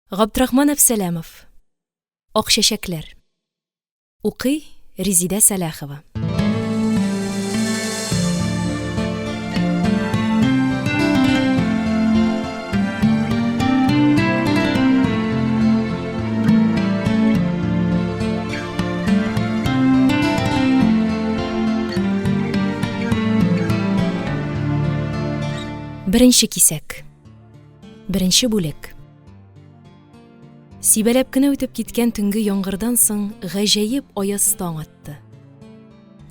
Габдрахман Әпсәләмов. Ак чәчәкләр. Укый Резидә Сәлахова. Беренче кисәк. Беренче бүлек. Сибәләп кенә үтеп киткән төнге яңгырдан соң гаҗәеп аяз таң атты.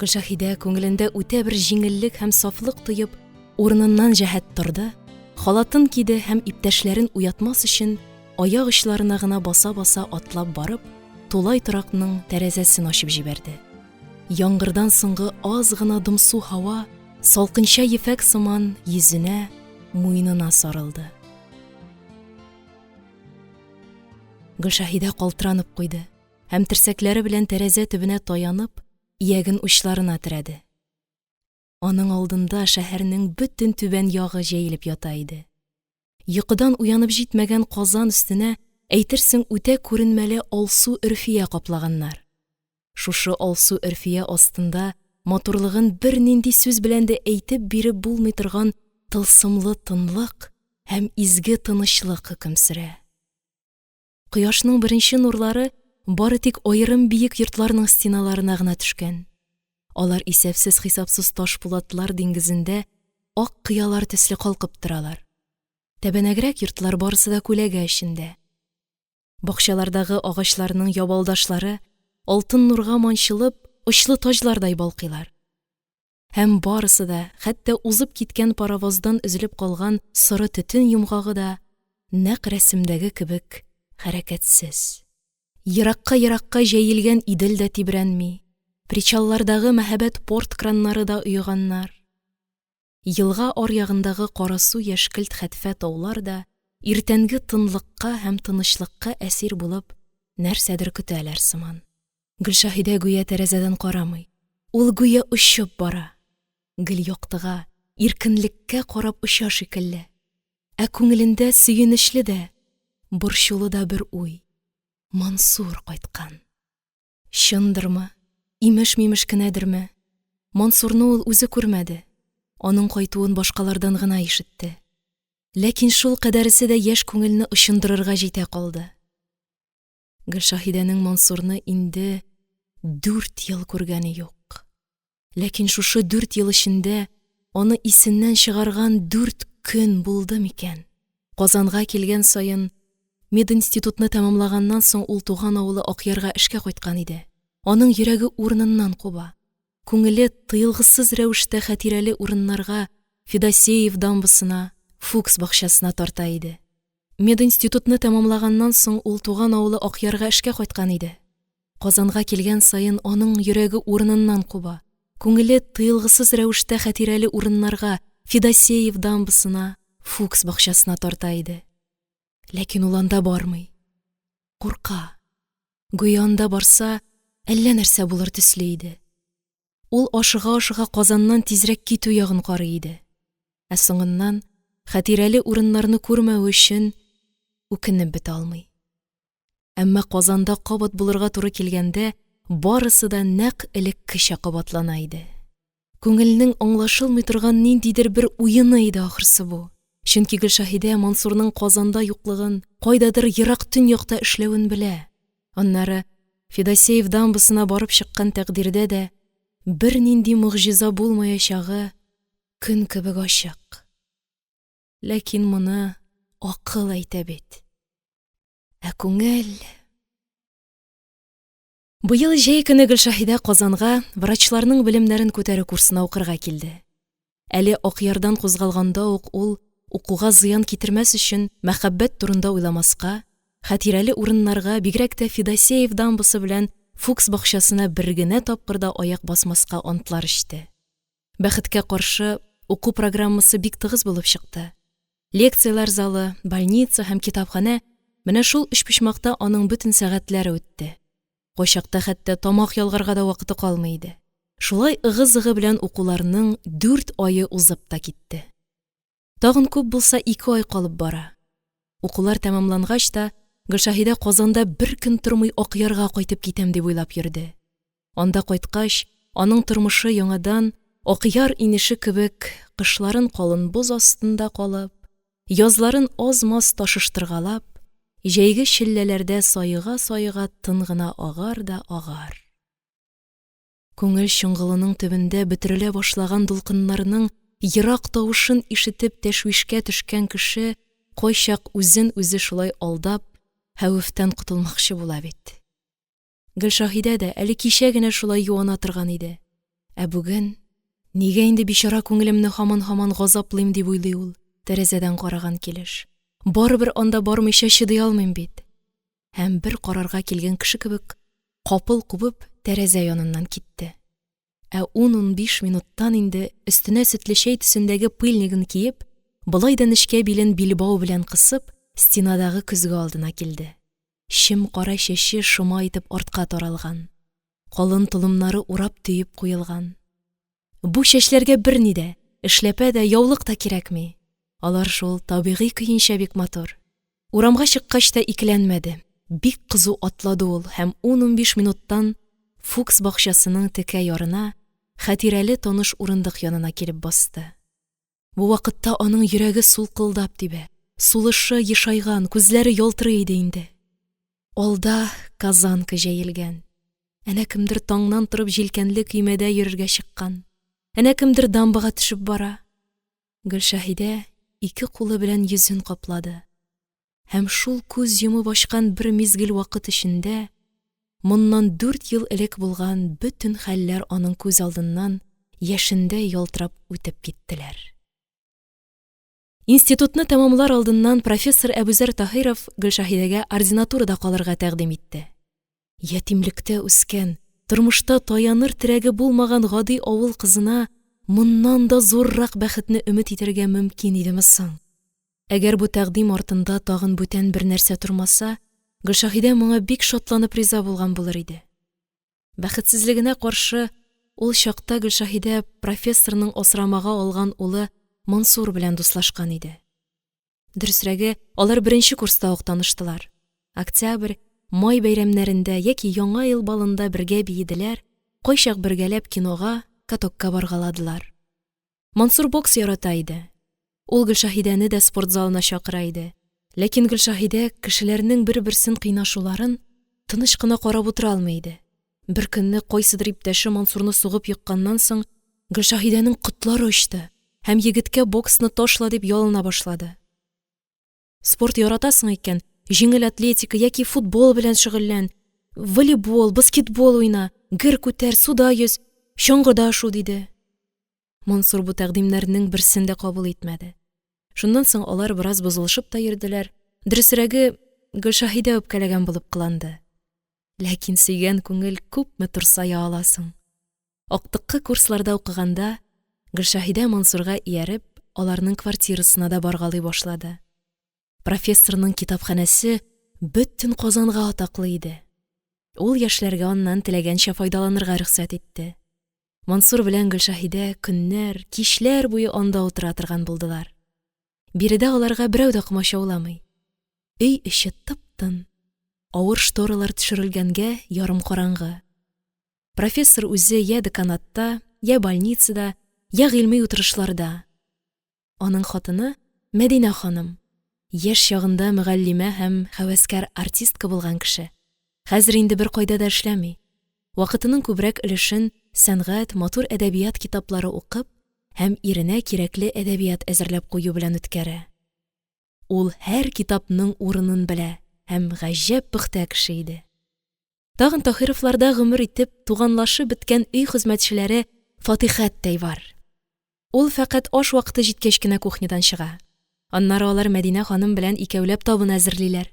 Гөлшәһидә күңелендә үтә бер җиңеллек һәм сафлык тоеп, урыныннан җәһәт торды, халатын киде һәм иптәшләрен уятмас өчен аяк очларына гына баса-баса атлап барып, тулай торакның тәрәзәсен ачып җибәрде. Яңгырдан соңгы аз гына дымсу һава салкынча ефәк сыман йөзенә, муенына сарылды. Гөлшәһидә калтыранып куйды һәм терсәкләре белән тәрәзә төбенә таянып, ияген учларына терәде. Аның алдында шәһәрнең бөтен түбән ягы җәелеп ята иде. Йокыдан уянып җитмәгән Казан өстенә әйтерсең үтә күренмәле алсу өрфия каплаганнар. Шушы алсу өрфия астында матурлыгын бернинди сүз белән дә әйтеп биреп булмый торган тылсымлы тынлык һәм изге тынычлык хөкем сөрә. Кояшның беренче нурлары бары тик аерым биек йортларның стеналарына гына төшкән. Алар исәпсез-хисапсыз ташпулатлар диңгезендә ак кыялар төсле калкып торалар. Тәбәнәгрәк йортлар барысы да күләгә эчендә. Бакчалардагы агачларның ябалдашлары, алтын нурга манчылып, очлы таҗлардай балкыйлар. Һәм барысы да, хәтта узып киткән паровоздан өзелеп калган соры төтен йомгагы да, нәкъ рәсемдәге кебек хәрәкәтсез. Еракка-еракка җәелгән Идел дә тибрәнми, причаллардагы мәһабәт порт краннары да оеганнар. Елга аръягындагы карасу яшькелт хәтфә таулар да, иртәнге тынлыкка һәм тынычлыкка әсир булып, нәрсәдер көтәләр сыман. Гөлшаһидә гүя тәрәзәдән карамый, ул гүя очып бара. Гел яктыга, иркенлеккә карап оча шикелле. Ә күңелендә сөенечле дә, борчулы да бер уй, Мансур кайткан. Чындырмы, имеш-мимеш кенәдерме, Мансурны ул үзе күрмәде, аның кайтуын башкалардан гына ишетте. Ләкин шул кадәресе дә яшь күңелне очындырырга җитә калды. Гөлшаһидәнең Мансурны инде 4 ел күргәне юк. Ләкин шушы 4 ел эчендә аны исеннән чыгарган 4 көн булды микән? Казанга килгән саен, мединститутны тәмамлаганнан соң ул туган авылы Акъярга эшкә кайткан иде. Аның йөрәге урыныннан куба. Күңеле тыелгысыз рәвештә хатирәле урыннарга, Федосеев дамбасына, Фукс бакчасына тарта иде. Мединститутны тәмамлаганнан соң ул туган авылы Акъярга эшкә кайткан иде. Казанга килгән саен аның йөрәге урыныннан куба, күңеле тыелгысыз рәвештә хатирәле урыннарга, Федосеев дамбасына, Фукс бакчасына тарта иде. Ләкин ул анда бармый. Курка. Гүя анда барса, әллә нәрсә булыр төсле иде. Ул ашыга-ашыга Казаннан тизрәк китү ягын карый иде. Ә соңыннан хатирәле урыннарны күрмәве өчен үкенеп бетә алмый. Әмма Казанда кабат булырга туры килгәндә, барысы да нәкъ элеккечә кабатлана иде. Күңелнең аңлашылмый торган ниндидер бер уены иде ахрысы бу. Чөнки Гөлшаһидә Мансурның Казанда юклыгын, кайдадыр ерак төньякта эшләвен белә. Аннары Федосеев дамбасына барып чыккан тәкъдирдә дә бернинди могҗиза булмаячагы көн кебек ачык. Ләкин моны акыл әйтә бит. Ә күңел... Быел җәй көне Гөлшаһидә Казанга врачларның белемнәрен күтәрү курсына укырга килде. Әле Акъярдан кузгалганда ук ул, укуга зыян китермәс өчен, мәхәббәт турында уйламаска, хатирәле урыннарга, бигрәк тә Федосеев дамбасы белән Фукс бакчасына бер генә тапкыр да аяк басмаска антлар эчте. Бәхеткә каршы, уку программасы бик тыгыз булып чыкты. Лекцияләр залы, больница һәм китапханә, менә шул өчпочмакта аның бөтен сәгатьләре үтте. Кайчакта хәтта тамак ялгарга да вакыты калмый иде. Шулай ыгы-зыгы белән укуларның 4 ае узып та китте. Тагын күп булса 2 ай калып бара. Укулар тәмамлангач та, Гөлшәһидә Казанда бер көн тормый Акъярга кайтып китәм дип уйлап йөрде. Анда кайткач, аның тормышы яңадан Акъяр инеше кебек кышларын калын боз астында калып, язларын аз-маз ташыштыргалап, җәйге челләләрдә саега-саега тын гына агар да агар. Күңел чоңгылының төбендә бөтерелә башлаган дулкыннарның ерак тавышын ишетеп тәшвишкә төшкән кеше кайчак үзен үзе шулай алдап, хәвефтән котылмакчы була бит. Гөлшәһидә дә әле кичә генә шулай юана торган иде. Ә бүген, нигә инде бичара күңелемне һаман-һаман газаплыйм, дип уйлый ул, тәрәзәдән караган килеш. Барыбер анда бармыйча чыдый алмыйм бит. Һәм бер карарга килгән кеше кебек, капыл кубып, тәрәзә яныннан китте. Ә ун-унбиш минуттан инде өстенә сөтле чәй төсендәге пыльнигын киеп, болай да нечкә билен билбау белән кысып, стенадагы көзге алдына килде. Чем-кара чәче шома итеп артка таралган. Калын толымнары урап төеп куелган. Бу чәчләргә берни дә, эшләпә дә, яулык та кирәкми. Алар шул табигый көенчә бик матур. Урамга чыккач та икеләнмәде, бик кызу атлады ул һәм ун-унбиш минуттан Фукс бакчасының текә ярына, хатирәле таныш урындык янына килеп басты. Бу вакытта аның йөрәге сулкылдап тибә, сулышы ешайган, күзләре ялтырый иде инде. Алда казанка җәелгән. Әнә кемдер таңнан торып җилкәнле көймәдә йөрергә чыккан. Әнә кемдер дамбага төшеп бара. Гөлшәһидә ике кулы белән йөзен каплады. Һәм шул күз йомып ачкан бер мизгел вакыт эчендә моннан 4 ел элек булган бөтен хәлләр аның күз алдыннан яшендәй ялтырап үтеп киттеләр. Институтны тәмамлар алдыннан профессор Әбүзәр Таһиров Гөлшәһидәгә ординатурада калырга тәкъдим итте. Ятимлектә үскән, тормышта таяныр терәге булмаган гади авыл кызына моннан да зуррак бәхетне өмет итәргә мөмкин идеме соң? Әгәр бу тәкъдим артында тагын бүтән бер нәрсә тормаса, Гөлшәһидә моңа бик шатланып риза булган булыр иде. Бәхетсезлегенә каршы, ул чакта Гөлшәһидә профессорның асрамага алган улы Мансур белән дуслашкан иде. Дөресрәге, алар беренче курста ук таныштылар. Октябрь, май бәйрәмнәрендә яки Яңа ел балында бергә биеделәр, кайчак бергәләп кинога, катокка баргаладылар. Мансур бокс ярата иде. Ул Гөлшәһидәне дә спорт залына чакыра иде. Ләкин Гөлшәһидә кешеләрнең бер-берсен кыйнашуларын тыныч кына карап утыра алмый иде. Беркөнне кайсыдыр иптәше Мансурны сугып екканнан соң, Гөлшәһидәнең котлары очты һәм егеткә боксны ташла дип ялына башлады. Спорт яратасың икән, җиңел атлетика яки футбол белән шөгыльлән, волейбол, баскетбол уйна, гер күтәр, суда йөз, чаңгыда шу, диде. Мансур бу тәкъдимнәрнең берсен дә кабул итмәде. Шуннан соң алар бераз бозылышып та йөрделәр. Дөресрәге, Гөлшаһидә үпкәләгән булып кыланды. Ләкин сөйгән күңел күпме турсая ала соң? Актыккы курсларда укыганда, Гөлшәһидә Мансурга ияреп, аларның квартирасына да баргалый башлады. Профессорның китапханәсе бөтен Казанга атаклы иде. Ул яшьләргә аннан теләгәнчә файдаланырга рөхсәт итте. Мансур белән Гөлшәһидә көннәр, кичләр буе анда утыра торган булдылар. Биредә аларга берәү дә комачауламый. Өй эче тып-тын. Авыр шторалар төшерелгәнгә ярым караңгы. Профессор үзе йә деканатта, йә больницада, йә гыйльми утырышларда. Аның хатыны Мәдинә ханым, яшь чагында мөгаллимә һәм һәвәскәр артистка булган кеше, хәзер инде беркайда да эшләми. Вакытының күбрәк өлешен сәнгать, матур әдәбият китаплары укып һәм иренә кирәкле әдәбият әзерләп кую белән үткәрә. Ул һәр китапның урынын белә һәм гаҗәп пөхтә кеше иде. Тагын Таһировларда гомер итеп, туганлашып беткән өй хезмәтчеләре Фатихәттәй бар. Ул фәкать аш вакыты җиткәч кенә кухнядан чыга. Аннары алар Мәдинә ханым белән икәүләп табын әзерлиләр.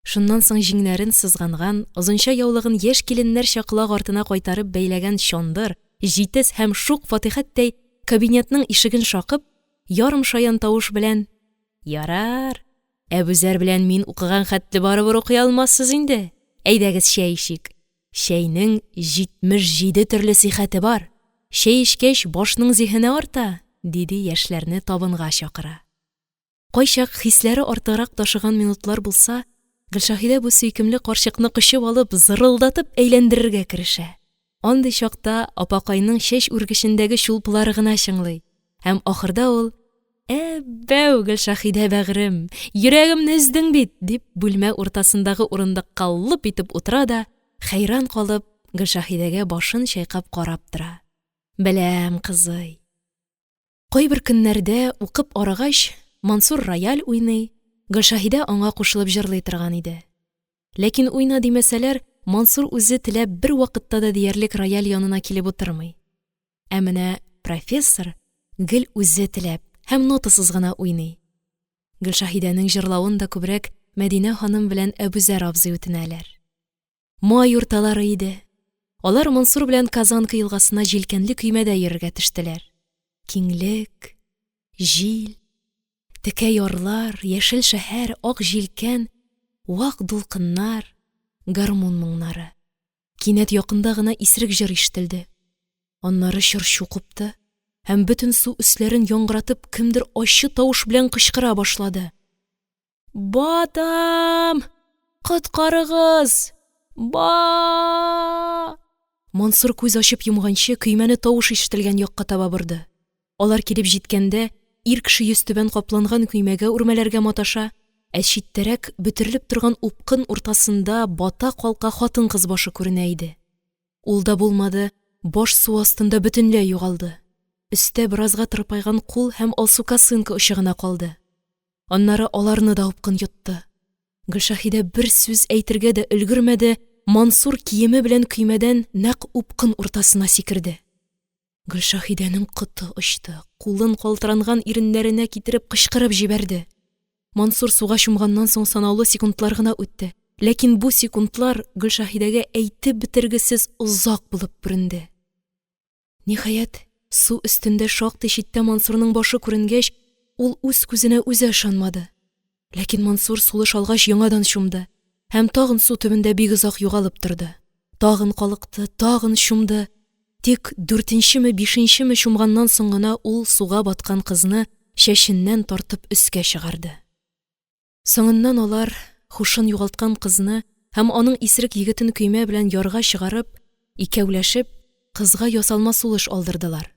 Шуннан соң җиңнәрен сызганган, озынча яулыгын яшь киленнәрчә колак артына кайтарып бәйләгән чандыр, җитез һәм шук Фатихәттәй кабинетның ишеген шакып, ярым шаян тавыш белән: «Ярар, Әбүзәр белән мин укыган хәтле барыбер укый алмассыз инде. Әйдәгез чәй эчик. Чәйнең 77 төрле сихәте бар. Чәй эчкәч, башның зиһене арта, диде яшьләрне табынга чакыра. Кайчак хисләре артыграк ташыган минутлар булса, Гөлшәһидә бу сөйкемле карчыкны кочып алып, зырылдатып әйләндерергә керешә. Андый чакта апакайның чәч үргечендәге чулпылары гына чыңлый һәм ахырда ул: «Әбәү, Гөлшәһидә бәгърем, йөрәгемне өздең бит!» – дип, бүлмә уртасындагы урындыкка лып итеп утыра да, хәйран калып, Гөлшәһидәгә башын чайкап карап тора. Беләм, кызый! Кайбер көннәрдә, укып арыгач, Мансур рояль уйный, Гөлшәһидә аңа кушылып җырлый торган иде. Ләкин уйна димәсәләр, Мансур үзе теләп бервакытта да диярлек рояль янына килеп утырмый. Ә менә профессор гел үзе теләп һәм нотасыз гына уйный. Гөлшәһидәнең җырлавын да күбрәк Мәдинә ханым белән Әбүзәр абзый үтенәләр. Май урталары иде. Алар Мансур белән Казанка елгасына җилкәнле көймәдә йөрергә төштеләр. Киңлек, җил, текә ярлар, яшел шәһәр, ак җилкән, вак дулкыннар, гармун моңнары. Кинәт якында гына исерек җыр ишетелде. Аннары чыр-чу купты һәм бөтен су өсләрен яңгыратып кемдер ачы тавыш белән кычкыра башлады. Батам! Коткарыгыз! Ба-а-а! Мансур күз ачып йомганчы көймәне тавыш ишетелгән якка таба борды. Алар килеп җиткәндә, ир кеше йөзтүбән капланган көймәгә үрмәләргә маташа, ә читтәрәк бөтерелеп торган упкын уртасында бата-калка хатын-кыз башы күренә иде. Ул да булмады, баш су астында бөтенләй югалды. Өстә беразга тырпайган кул һәм алсу косынка очы гына калды. Аннары аларны да упкын йотты. Гөлшәһидә бер сүз әйтергә дә өлгермәде, Мансур киеме белән көймәдән нәкъ упкын уртасына сикерде. Гөлшәһидәнең коты очты, кулын калтыранган иреннәренә китереп кычкырып җибәрде. Мансур суга чумганнан соң санаулы секундлар гына үтте, ләкин бу секундлар Гөлшәһидәгә әйтеп бетергесез озак булып күренде. Ниһаять, су өстендә шактый читтә Мансурның башы күренгәч, ул үз күзенә үзе ышанмады. Ләкин Мансур сулыш алгач яңадан чумды һәм тагын су төбендә бик озак югалып торды. Тагын калыкты, тагын чумды. Тик дүртенчеме, бишенчеме чумганнан соң гына ул суга баткан кызны чәченнән тартып өскә чыгарды. Соңыннан алар, һушын югалткан кызны һәм аның исерек егетен көймә белән ярга чыгарып, икәүләшеп, кызга ясалма сулыш алдырдылар.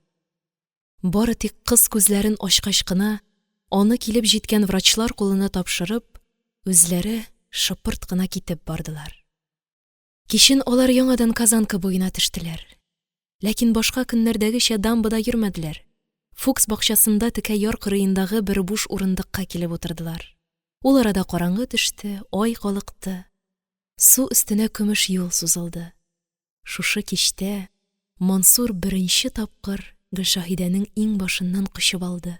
Бары тик кыз күзләрен ачкач кына, аны килеп җиткән врачлар кулына тапшырып, үзләре шыпырт кына китеп бардылар. Кичен алар яңадан Казанка буена төштеләр. Ләкин башка көннәрдәгечә дамбада йөрмәделәр. Фукс бакчасында текә яр кырыендагы бер буш урындыкка килеп утырдылар. Ул арада караңгы төште, ай калыкты. Су өстенә көмеш юл сузылды. Шушы кичтә Мансур беренче тапкыр Гөлшаһидәнең иңбашыннан кочып алды.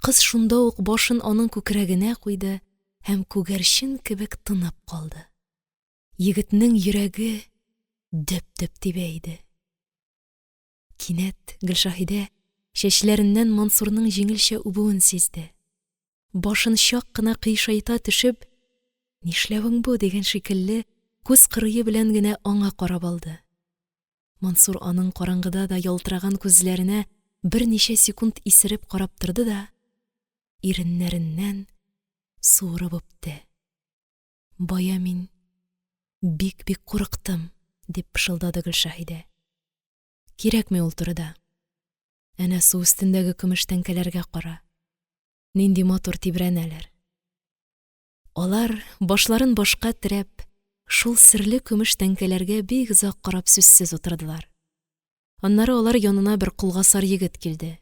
Кыз шунда ук башын аның күкрәгенә куйды һәм күгәрчен кебек тынып калды. Егетнең йөрәге дөп-дөп тибә иде. Кинәт Гөлшаһидә чәчләреннән Мансурның җиңелчә үбүен сизде. Башын чак кына кыйшайта төшеп, «Нишләвең бу?» дигән шикелле, күз кырые белән генә аңа карап алды. Мансур аның караңгыда да ялтыраган күзләренә берничә секунд исереп карап торды да иреннәреннән суырып үпте. Бая мин бик-бик курыктым, дип пышылдады Гөлшәһидә. Кирәкми ул турыда. Әнә су өстендәге көмеш тәңкәләргә кара. Нинди матур тибрәнәләр. Алар, башларын башка терәп, шул серле көмеш тәңкәләргә бик озак карап сүзсез утырдылар. Аннары алар янына бер колгасар егет килде.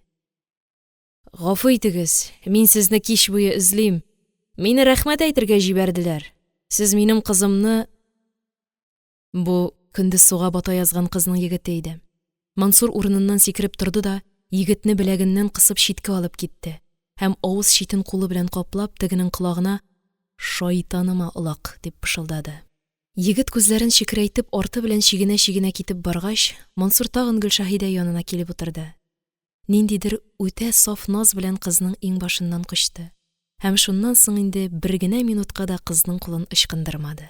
Гафу итегез, мин сезне кич буе эзлим. Мине рәхмәт әйтергә җибәрделәр. Сез минем кызымны Бу көндез суга бата язган кызның егете иде. Мансур урыныннан сикереп торды да егетне беләгеннән кысып читкә алып китте һәм авыз читен кулы белән каплап тегенең колагына «Шайтаныма олак!» дип пышылдады. Егет күзләрен чекерәйтеп арты белән чигенә-чигенә китеп баргач, Мансур тагын Гөлшаһидә янына килеп утырды. Ниндидер үтә саф наз белән кызның иңбашыннан кочты һәм шуннан соң инде бер генә минутка да кызның кулын ычкындырмады.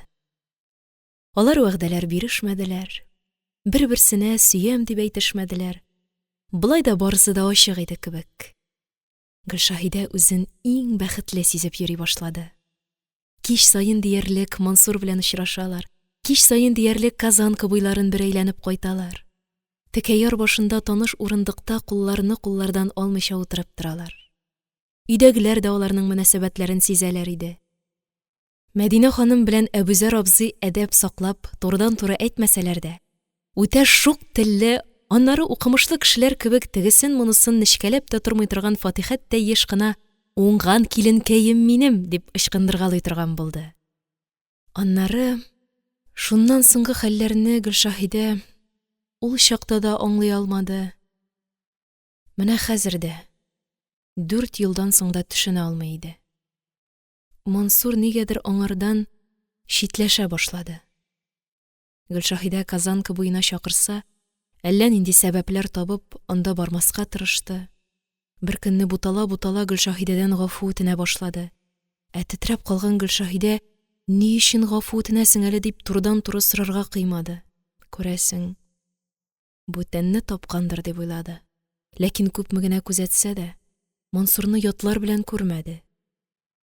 Алар вәгъдәләр бирешмәделәр, бер-берсенә сөям дип әйтешмәделәр. Болай да барысы да ачык иде кебек. Гөлшаһидә үзен иң бәхетле сизеп йөри башлады. Кич саен диярлек Мансур белән очрашалар, кич саен диярлек Казанка буйларын бер әйләнеп кайталар. Текә яр башында таныш урындыкта кулларны куллардан алмыйча утырып торалар. Өйдәгеләр дә аларның мөнәсәбәтләрен сизәләр иде. Мәдинә ханым белән Әбүзәр абзый әдәп саклап, турыдан-туры әйтмәсәләр дә, үтә шук телле, аннары укымышлы кешеләр кебек тегесен-монысын нечкәләп тә тормый торган Фатихәттәй еш кына: «Уңган киленкәем минем!» – дип ычкындыргалый торган булды. Аннары шуннан соңгы хәлләрне Гөлшаһидә ул чакта да аңлый алмады, менә хәзер дә, 4 елдан соң да төшенә алмый иде. Мансур нигәдер аңардан читләшә башлады. Гөлшаһидә Казанка буена чакырса, әллә нинди сәбәпләр табып, анда бармаска тырышты. Беркөнне бутала-бутала Гөлшаһидәдән гафу үтенә башлады. Ә тетрәп калган Гөлшаһидә, ни өчен гафу үтенәсең әле, дип турыдан-туры сорарга кыймады. Күрәсең, бүтәнне тапкандыр дип уйлады. Ләкин күпме генә күзәтсә дә, Мансурны ятлар белән күрмәде.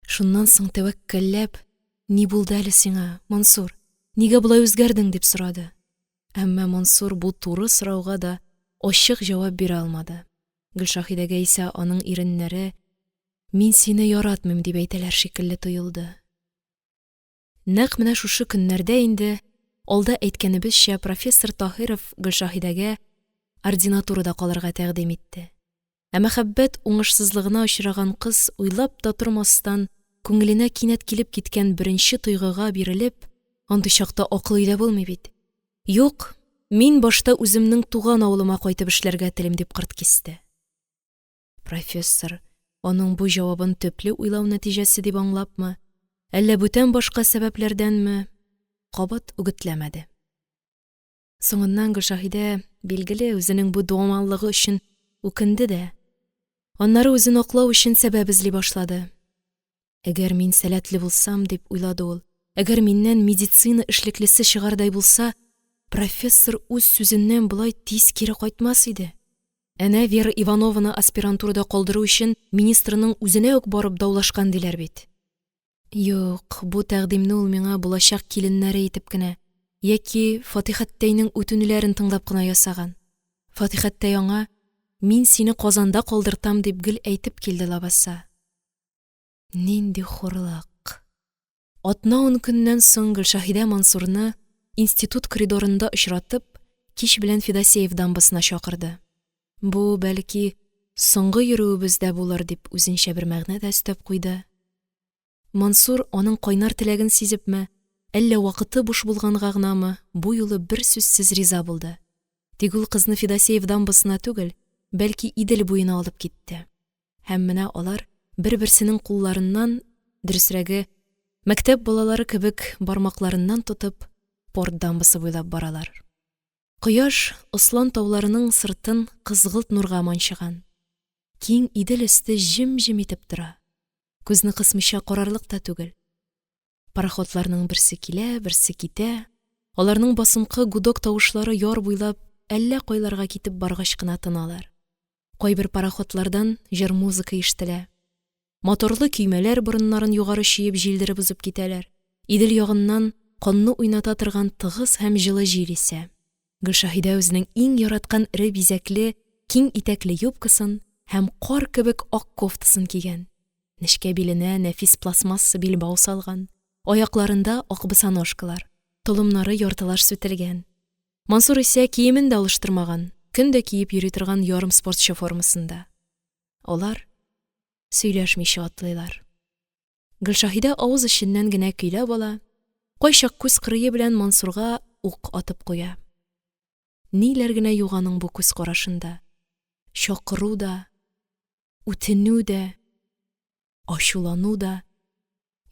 Шуннан соң тәвәккәлләп, ни булды әле сиңа, Мансур, нигә болай үзгәрдең, дип сорады. Әмма Мансур бу туры сорауга да ачык җавап бирә алмады. Гөлшаһидәгә исә аның иреннәре «Мин сине яратмыйм» дип әйтәләр шикелле тоелды. Нәкъ менә шушы көннәрдә инде, алда әйткәнебезчә, профессор Таһиров Гөлшаһидәгә ординатурада калырга тәкъдим итте. Ә мәхәббәт уңышсызлыгына очраган кыз уйлап та тормастан, күңеленә кинәт килеп киткән беренче тойгыга бирелеп, андый чакта акыл өйдә булмый бит. Юк, мин башта үземнең туган авылыма кайтып эшләргә телим, дип кырт кисте. Профессор аның бу җавабын төпле уйлау нәтиҗәсе дип аңлапмы, әллә бүтән башка сәбәпләрдәнме, кабат үгетләмәде. Соңыннан Гөлшаһидә, билгеле, үзенең бу дуамаллыгы өчен үкенде дә, аннары үзен аклау өчен сәбәп эзли башлады. Әгәр мин сәләтле булсам, дип уйлады ул, әгәр миннән медицина эшлеклесе чыгардай булса, профессор үз сүзеннән болай тиз кире кайтмас иде. Әнә Вера Иванованы аспирантурада калдыру өчен министрның үзенә үк барып даулашкан диләр бит. Юк, бу тәкъдимне ул миңа булачак киленнәре итеп кенә яки Фатихәттәйнең үтенүләрен тыңлап кына ясаган. Фатихәттәй аңа, мин сине Казанда калдыртам, дип гел әйтеп килде лабаса. Нинди хурлык! Атна-ун көннән соң Гөлшаһидә Мансурны институт коридорында очратып, кич белән Федосеев дамбасына чакырды. Бу, бәлки, соңгы йөрүебез дә булыр, дип үзенчә бер мәгънә дә өстәп куйды. Мансур аның кайнар теләген сизепме, әллә вакыты буш булганга гынамы, бу юлы берсүзсез риза булды. Тик ул кызны Федосеев дамбасына түгел, бәлки Идел буена алып китте. Һәм менә алар бер-берсенең кулларыннан, дөресрәге, мәктәп балалары кебек бармакларыннан тотып, порт дамбасы буйлап баралар. Кояш Ослан тауларының сыртын кызгылт нурга манчыган. Киң Идел өсте җем-җем итеп тора. Күзне кысмыйча карарлык та түгел. Пароходларның берсе килә, берсе китә. Аларның басынкы гудок тавышлары яр буйлап әллә кайларга китеп баргач кына тыналар. Кайбер пароходлардан җыр-музыка ишетелә. Моторлы көймәләр борыннарын югары чөеп җилдереп узып китәләр. Идел ягыннан канны уйната торган тыгыз һәм җылы җил исә. Гөлшаһидә үзенең иң яраткан эре бизәкле, киң итәкле юбкасын һәм кар кебек ак кофтасын кигән. Нечкә биленә нәфис пластмасса билбау салган, аякларында ак босоножкалар, толымнары яртылаш сүтелгән. Мансур исә киемен дә алыштырмаган, көн дә киеп йөри торган ярым спортчы формасында. Алар сөйләшмичә атлыйлар. Гөлшаһидә авыз эченнән генә көйләп ала, кайчак күз кырые белән Мансурга ук атып куя. Ниләр генә юк аның бу күз карашында. Чакыру да, үтенү дә, ачулану да,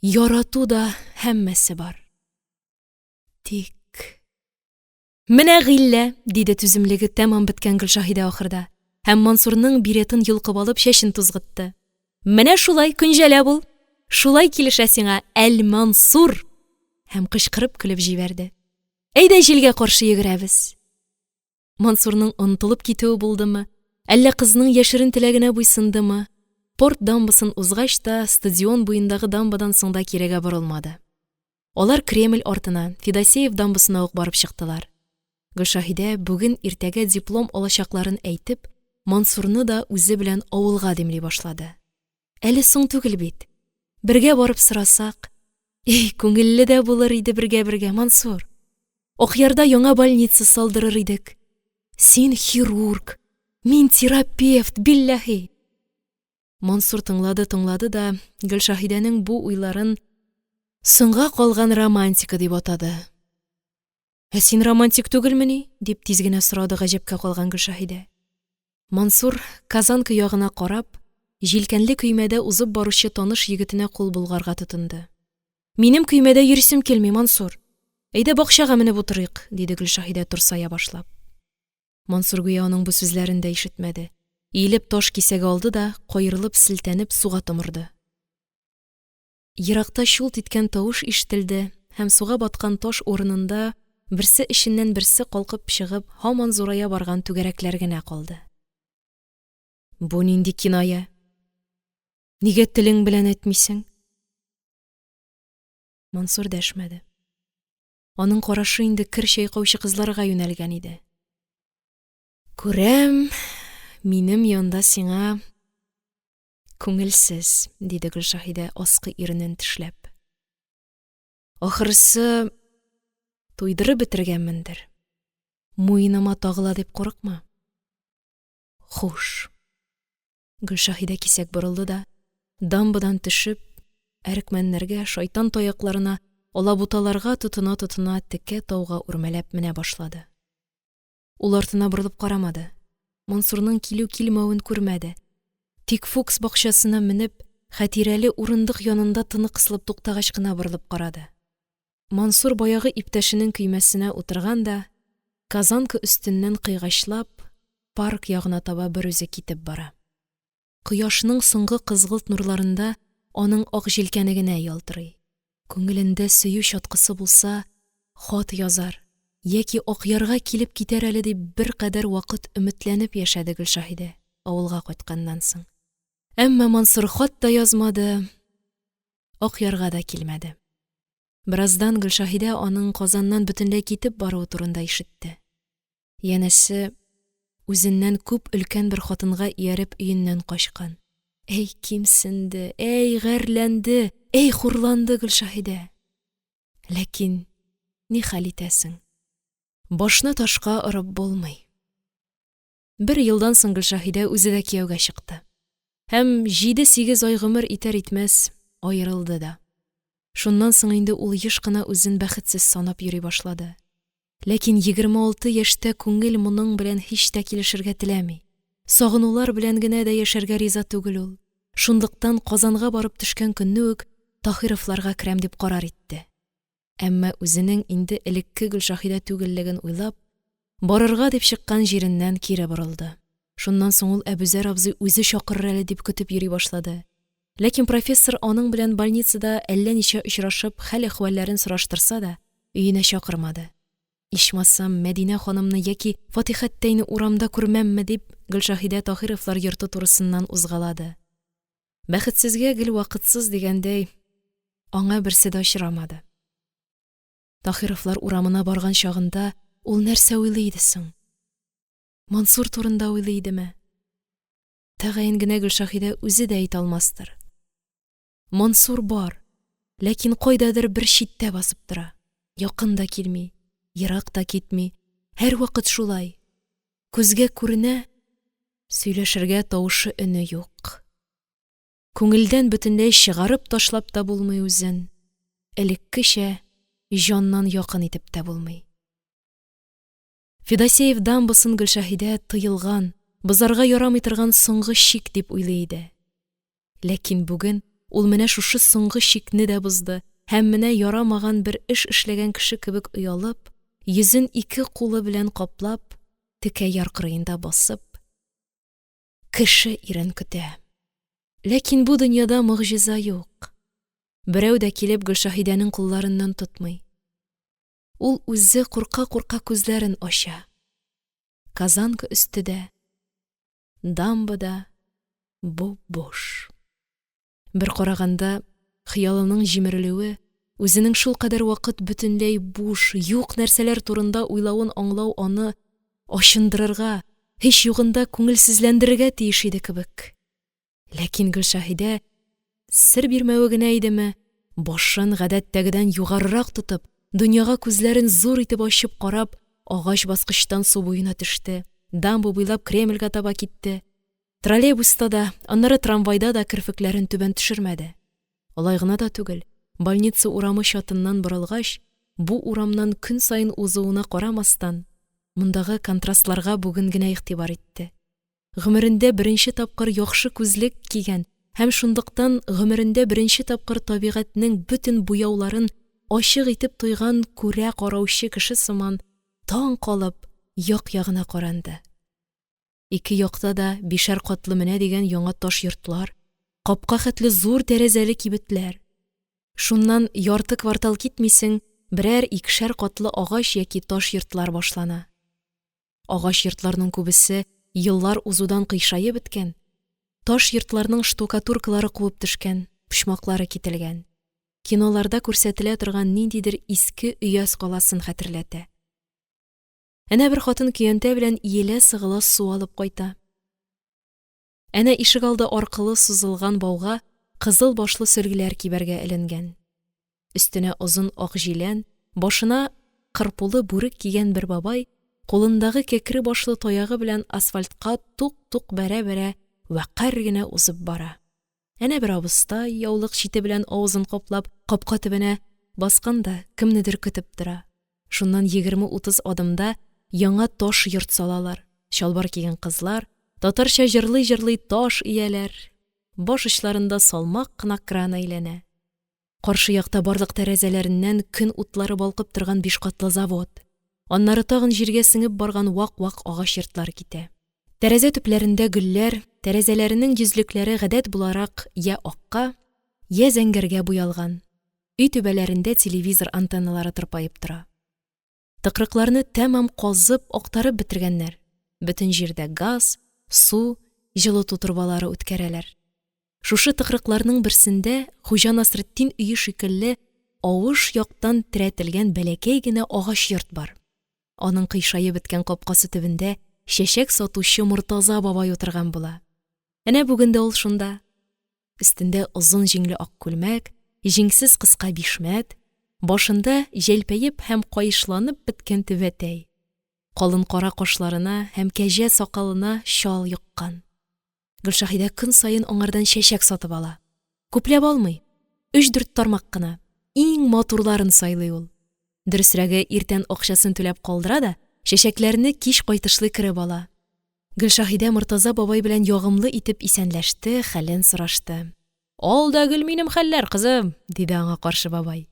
ярату да һәммәсе бар. Тик... Менә гыйллә, диде түземлеге тәмам беткән Гөлшаһидә ахырда һәм Мансурның беретын йолкып алып чәчен тузгытты. Менә шулай көнҗәлә бул! Шулай килешә сиңа, Әл-Мансур! Һәм кычкырып көлеп җибәрде. Әйдә җилгә каршы йөгерәбез. Мансурның онытылып китүе булдымы, әллә кызның яшерен теләгенә буйсындымы? Порт дамбасын узгач та, стадион буендагы дамбадан соң да кирегә борылмады. Алар Кремль артына, Федосеев дамбасына ук барып чыктылар. Гөлшаһидә, бүген-иртәгә диплом алачакларын әйтеп, Мансурны да үзе белән авылга димли башлады. Әле соң түгел бит. Бергә барып сорасак, и күңелле дә булыр иде бергә-бергә, Мансур. Акъярда яңа больница салдырыр идек. Син хирург, мин терапевт, билләһи! Мансур тыңлады-тыңлады да Гөлшаһидәнең бу уйларын соңга калган романтика дип атады. Ә син романтик түгелмени? – дип тиз генә сорады гаҗәпкә калган Гөлшаһидә. Мансур, Казанка ягына карап, җилкәнле көймәдә узып баручы таныш егетенә кул болгарга тотынды. Минем көймәдә йөрисем килми, Мансур. Әйдә бакчага менеп утырыйк, диде Гөлшаһидә турсая башлап. Мансур гүя аның бу сүзләрен дә ишетмәде. Иелеп таш кисәге алды да, каерылып селтәнеп суга томырды. Еракта чулт иткән тавыш ишетелде һәм суга баткан таш урынында берсе эченнән берсе калкып чыгып, һаман зурая барган түгәрәкләр генә калды. Бу нинди киная? Нигә телең белән әйтмисең? Мансур дәшмәде. Аның карашы инде кер чайкаучы кызларга юнәлгән иде. Күрәм, минем янда сиңа күңелсез, диде Гөлшаһидә, аскы иренен тешләп. Ахрысы, туйдырып бетергәнмендер. Муеныма тагыла дип курыкма. Хуш. Гөлшаһидә кисәк борылды да, дамбадан төшеп, әрекмәннәргә, шайтан таякларына, алабуталарга тотына-тотына текә тауга үрмәләп менә башлады. Ул артына борылып карамады. Мансурның килү-килмәвен күрмәде. Тик Фукс бакчасына менеп, хатирәле урындык янында тыны кысылып туктагач кына борылып карады. Мансур баягы иптәшенең көймәсенә утырган да, Казанка өстеннән кыйгачлап, парк ягына таба берүзе китеп бара. Кояшның соңгы кызгылт нурларында аның ак җилкәне генә ялтырый. Күңелендә сөю чаткысы булса, хат язар яки Акъярга килеп китәр әле дип беркадәр вакыт өметләнеп яшәде Гөлшаһидә авылга кайтканнан соң. Әмма Мансур хат та язмады, Акъярга да килмәде. Бераздан Гөлшаһидә аның Казаннан бөтенләй китеп баруы турында ишетте. Янәсе, үзеннән күп өлкән бер хатынга ияреп өеннән качкан. Әй кимсенде, әй гарьләнде, әй хурланды Гөлшаһидә. Ләкин ни хәл итәсең? Башны ташка орып булмый. Бер елдан соң Гөлшаһидә үзе дә кияүгә чыкты. Һәм 7-8 ай гомер итәр-итмәс аерылды да. Шуннан соң инде ул еш кына үзен бәхетсез санап йөри башлады. Ләкин 26 яшьтә күңел моның белән һич тә килешергә теләми. Сагынулар белән генә дә яшәргә риза түгел ул. Шунлыктан Казанга барып төшкән көнне үк Таһировларга керәм дип карар итте. Әмма үзенең инде элекке Гөлшаһидә түгеллеген уйлап, барырга дип чыккан җиреннән кире борылды. Шуннан соң ул Әбүзәр абзый үзе чакырыр әле дип көтеп йөри башлады. Ләкин профессор аның белән больницада әллә ничә очрашып, хәл-әхвәлләрен сораштырса да, өенә чакырмады. Ичмасам, Мәдинә ханымны яки Фатихәттәйне урамда күрмәмме дип, Гөлшаһидә Таһировлар йорты турысыннан узгалады. Бәхетсезгә гел вакытсыз дигәндәй, аңа берсе дә очрамады. Таһировлар урамына барган чагында ул нәрсә уйлый иде соң? Мансур турында уйлый идеме? Тәгаен генә Гөлшаһидә үзе дә әйтә алмастыр. Мансур бар, ләкин кайдадыр бер читтә басып тора. Якын да килми, ерак та китми, һәрвакыт шулай. Күзгә күренә, сөйләшергә тавышы-өне юк. Күңелдән бөтенләй чыгарып ташлап та булмый үзен, элеккечә җаннан якын итеп тә булмый. Федосеев дамбасын Гөлшәһидә тыелган, бозарга ярамый торган соңгы чик дип уйлый иде. Ләкин бүген ул менә шушы соңгы чикне дә бозды һәм менә ярамаган бер эш эшләгән кеше кебек оялып, йөзен ике кулы белән каплап, текә яр кырыенда басып, кеше ирен көтә. Ләкин бу дөньяда могҗиза юк. Берәү дә килеп Гөлшаһидәнең кулларыннан тотмый. Ул үзе курка-курка күзләрен ача. Казанка өсте дә, дамба да буп-буш. Бер караганда, хыялының җимерелүе, үзенең шулкадәр вакыт бөтенләй буш, юк нәрсәләр турында уйлавын аңлау аны ачындырырга, һич югында, күңелсезләндерергә тиеш иде кебек. Ләкин Гөлшәһидә, сер бирмәве генә идеме, башын гадәттәгедән югарырак тотып, дөньяга күзләрен зур итеп ачып карап, агач баскычтан су буена төште, дамба буйлап Кремльгә таба китте. Троллейбуста да, аннары трамвайда да керфекләрен түбән төшермәде. Алай гына да түгел, больница урамы чатыннан борылгач, бу урамнан көн саен узуына карамастан, мондагы контрастларга бүген генә игътибар итте. Гомерендә беренче тапкыр яхшы күзлек кигән һәм шунлыктан гомерендә беренче тапкыр табигатьнең бөтен буяуларын ачык итеп тойган күрә караучы кеше сыман, таң калып, як-ягына каранды. Ике якта да бишәр катлы менә дигән яңа таш йортлар, капка хәтле зур тәрәзәле кибетләр. Шуннан ярты квартал китмисең, берәр икешәр катлы агач яки таш йортлар башлана. Агач йортларның күбесе еллар узудан кыйшаеп беткән, таш йортларның штукатуркалары кубып төшкән, почмаклары кителгән. Киноларда күрсәтелә торган ниндидер иске өяз каласын хәтерләтә. Әнә бер хатын көянтә белән иелә-сыгыла су алып кайта. Әнә ишегалды аркылы сузылган бауга кызыл башлы сөлгеләр кибәргә эленгән. Өстенә озын ак җилән, башына кырпулы бүрек кигән бер бабай, кулындагы кәкре башлы таягы белән асфальтка тук-тук бәрә-бәрә вәкарь генә узып бара. Әнә бер абыстай, яулык чите белән авызын каплап, капка төбенә баскан да кемнедер көтеп тора. Шуннан 20-30 адымда яңа таш йорт салалар. Чалбар кигән кызлар, татарча җырлый-җырлый таш ияләр. Баш очларында салмак кына кран әйләнә. Каршы якта барлык тәрәзәләреннән көн утлары балкып торган биш катлы завод. Аннары тагын җиргә сеңеп барган вак-вак агач йортлар китә. Тәрәзә төпләрендә гөлләр, тәрәзәләренең йөзлекләре гадәт буларак йә акка, йә зәңгәргә буялган. Өй түбәләрендә телевизор антенналары тырпаеп тора. Тыкрыкларны тәмам казып, актарып бетергәннәр. Бөтен җирдә газ, су, җылыту торбалары үткәрәләр. Шушы тыкрыкларның берсендә Хуҗа Насретдин өе шикелле авыш яктан терәтелгән бәләкәй генә агач йорт бар. Аның кыйшаеп беткән капкасы төбендә чәчәк сатучы Мортаза бабай утырган була. Әнә бүген дә ул шунда. Өстендә озын җиңле ак күлмәк, җиңсез кыска бишмәт, башында җәлпәеп һәм каешланып беткән түбәтәй. Калын кара кашларына һәм кәҗә сакалына чал йоккан. Гөлшәһидә көн саен аңардан чәчәк сатып ала. Күпләп алмый, өч-дүрт тармак кына. Иң матурларын сайлый ул. Дөресрәге, иртән акчасын түләп калдыра да, чәчәкләрне кич кайтышлый кереп ала. Гөлшаһидә Мортаза бабай белән ягымлы итеп исәнләште, хәлен сорашты. Ал да гөл минем хәлләр, кызым, диде аңа каршы бабай.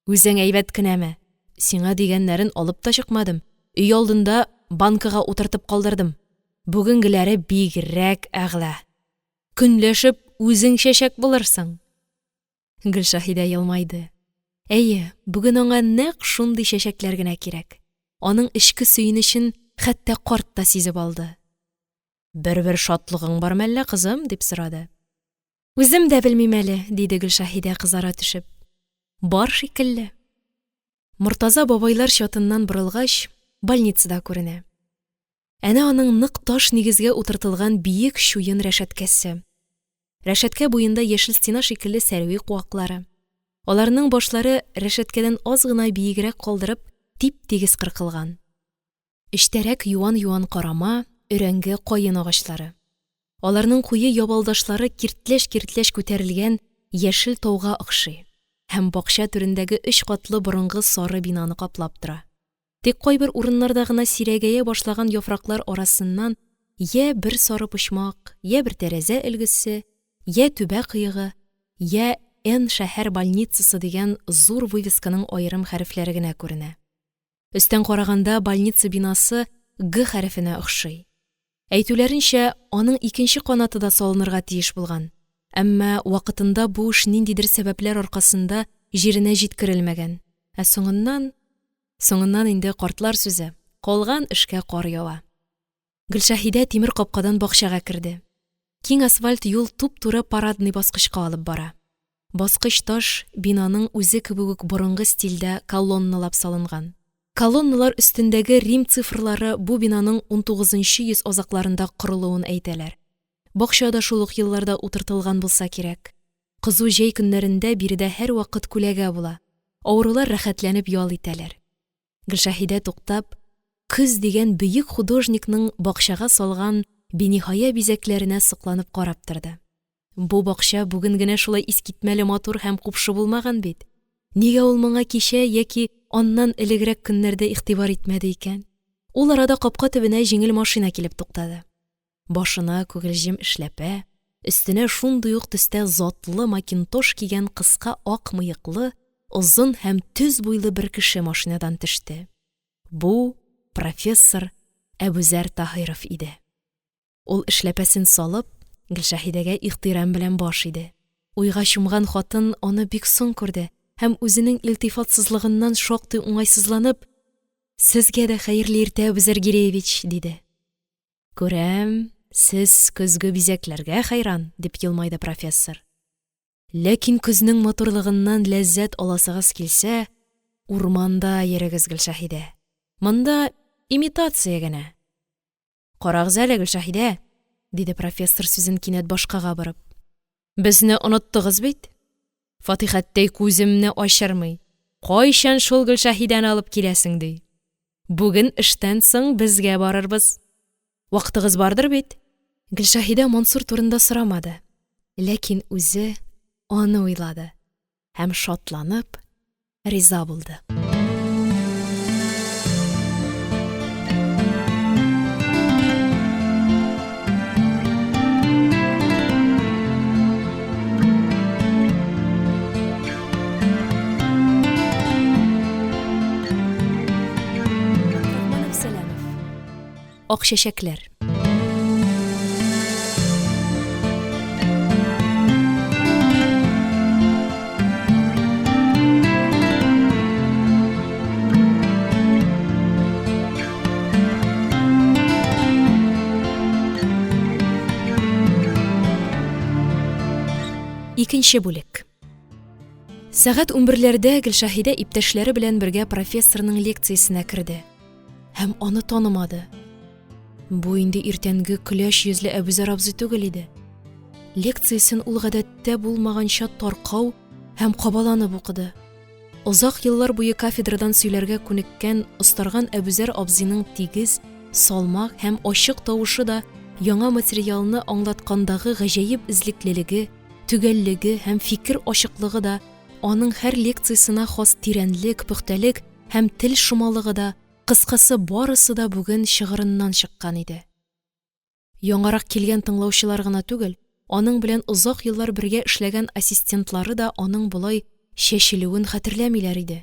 Үзең әйбәт кенәме? Сиңа дигәннәрен алып та чыкмадым. Өй алдында банкага утыртып калдырдым. Бүгенгеләре бигрәк әгъла. Көнләшеп үзең чәчәк булырсың. Гөлшаһидә елмайды. Әйе, бүген аңа нәкъ шундый чәчәкләр генә кирәк. Аның эчке сөенечен хәтта карт та сизеп алды. Бер-бер шатлыгың бар мәллә, кызым? дип сорады. Үзем дә белмим әле, диде Гөлшаһидә кызара төшеп. Бар шикелле. Мортаза бабайлар чатыннан борылгач, больницада күренә. Әнә аның нык таш нигезгә утыртылган биек чуен рәшәткәсе. Рәшәткә буенда яшел стена шикелле сәрви куаклары. Аларның башлары рәшәткәдән аз гына биегрәк калдырып, тип-тигез кыркылган. Эчтәрәк юан-юан карама, өрәңге, каен агачлары. Аларның куе ябалдашлары киртләч-киртләч күтәрелгән яшел тауга охшый һәм бакча түрендәге өч катлы борынгы сары бинаны каплап тора. Тик кайбер урыннарда гына сирәгәя башлаган яфраклар арасыннан йә бер сары почмак, йә бер тәрәзә өлгесе, йә түбә кыегы, йә Н шәһәр больницасы дигән зур вывесканың аерым хәрефләре генә күренә. Өстән караганда больница бинасы Г хәрефенә охшый. Әйтүләренчә, аның икенче канаты да салынырга тиеш булган. Әмма вакытында бу эш ниндидер сәбәпләр аркасында җиренә җиткерелмәгән. Ә соңыннан Соңыннан инде картлар сүзе, калган эшкә кар ява. Гөлшәһидә тимер капкадан бакчага керде. Киң асфальт юл туп-туры парадный баскычка алып бара. Баскыч таш бинаның үзе кебек үк борынгы стильдә колонналап салынган. Колонналар өстендәге рим цифрлары бу бинаның унтугызынчы йөз азакларында корылуын әйтәләр. Бакча да шул ук елларда утыртылган булса кирәк. Кызу җәй көннәрендә биредә һәрвакыт күләгә була, авырулар рәхәтләнеп ял итәләр. Гөлшәһидә туктап, Көз дигән бөек художникның бакчага салган биниһая бизәкләренә сокланып карап торды. Бу бакча бүген генә шулай искитмәле матур һәм купшы булмаган бит. Нигә ул моңа кичә яки аннан элегрәк көннәрдә игътибар итмәде икән? Ул арада капка төбенә җиңел машина килеп туктады. Башына күгелҗем эшләпә, өстенә шундый ук төстә затлы макинтош кигән кыска ак мыеклы, озын һәм төз буйлы бер кеше машинадан төште. Бу профессор Әбүзәр Таһиров иде. Ул эшләпәсен салып, Гөлшәһидәгә ихтирам белән баш иде. Уйга чумган хатын аны бик соң күрде һәм үзенең илтифатсызлыгыннан шактый уңайсызланып: «Сезгә дә хәерле иртә, Әбүзәр Гиреевич!» – диде. Күрәм, сез көзге бизәкләргә хәйран, дип елмайды профессор. Ләкин көзнең матурлыгыннан ләззәт аласыгыз килсә, урманда йөрегез, Гөлшәһидә. Монда имитация генә. Карагыз әле, Гөлшәһидә, диде профессор сүзен кинәт башкага борып. Безне оныттыгыз бит. Фатихәттәй күземне ачырмый. Кайчан шул Гөлшәһидәне алып киләсең, ди. Бүген эштән соң безгә барырбыз. Вакытыгыз бардыр бит? Гөлшәһидә Мансур турында сорамады, ләкин үзе аны уйлады һәм шатланып риза булды. Абдрахман Әпсәләмов. Ак чәчәкләр. Икенче бүлек. Сәгать унберләрдә Гөлшәһидә иптәшләре белән бергә профессорның лекциясенә керде һәм аны танымады. Бу инде иртәнге көләч йөзле Әбүзәр абзый түгел иде. Лекциясен ул гадәттә булмаганча таркау һәм кабаланып укыды. Озак еллар буе кафедрадан сөйләргә күнеккән, остарган Әбүзәр абзыйның тигез, салмак һәм ачык тавышы да яңа материалны аңлаткандагы гаҗәеп эзлеклелеге, төгәллеге һәм фикер ачыклыгы да, аның һәр лекциясенә хас тирәнлек, пөхтәлек һәм тел шомалыгы да, кыскасы, барысы да бүген чыгырыннан чыккан иде. Яңарак килгән тыңлаучылар гына түгел, аның белән озак еллар бергә эшләгән ассистентлары да аның болай чәчелүен хәтерләмиләр иде.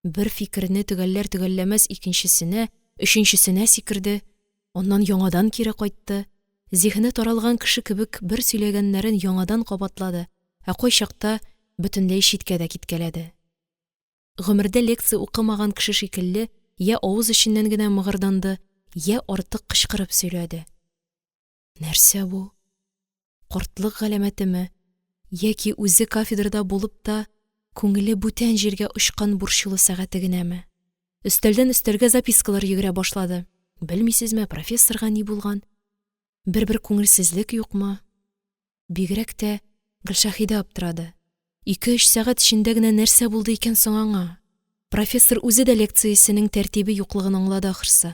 Бер фикерне төгәлләр-төгәлләмәс икенчесенә, өченчесенә сикерде, аннан яңадан кире кайтты, зиһене таралган кеше кебек бер сөйләгәннәрен яңадан кабатлады, ә кайчакта бөтенләй читкә дә киткәләде. Гомердә лекция укымаган кеше шикелле, йә авыз эченнән генә мыгырданды, йә артык кычкырып сөйләде. Нәрсә бу? Картлык галәмәтеме? Яки үзе кафедрада булып та, күңеле бүтән җиргә очкан борчулы сәгате генәме? Өстәлдән өстәлгә запискалар йөгерә башлады. Белмисезме, профессорга ни булган? Бер-бер күңелсезлек юкмы? Бигрәк тә Гөлшәһидә аптырады. Ике-өч сәгать эчендә генә нәрсә булды икән соң аңа? Профессор үзе дә лекциясенең тәртибе юклыгын аңлады ахрысы.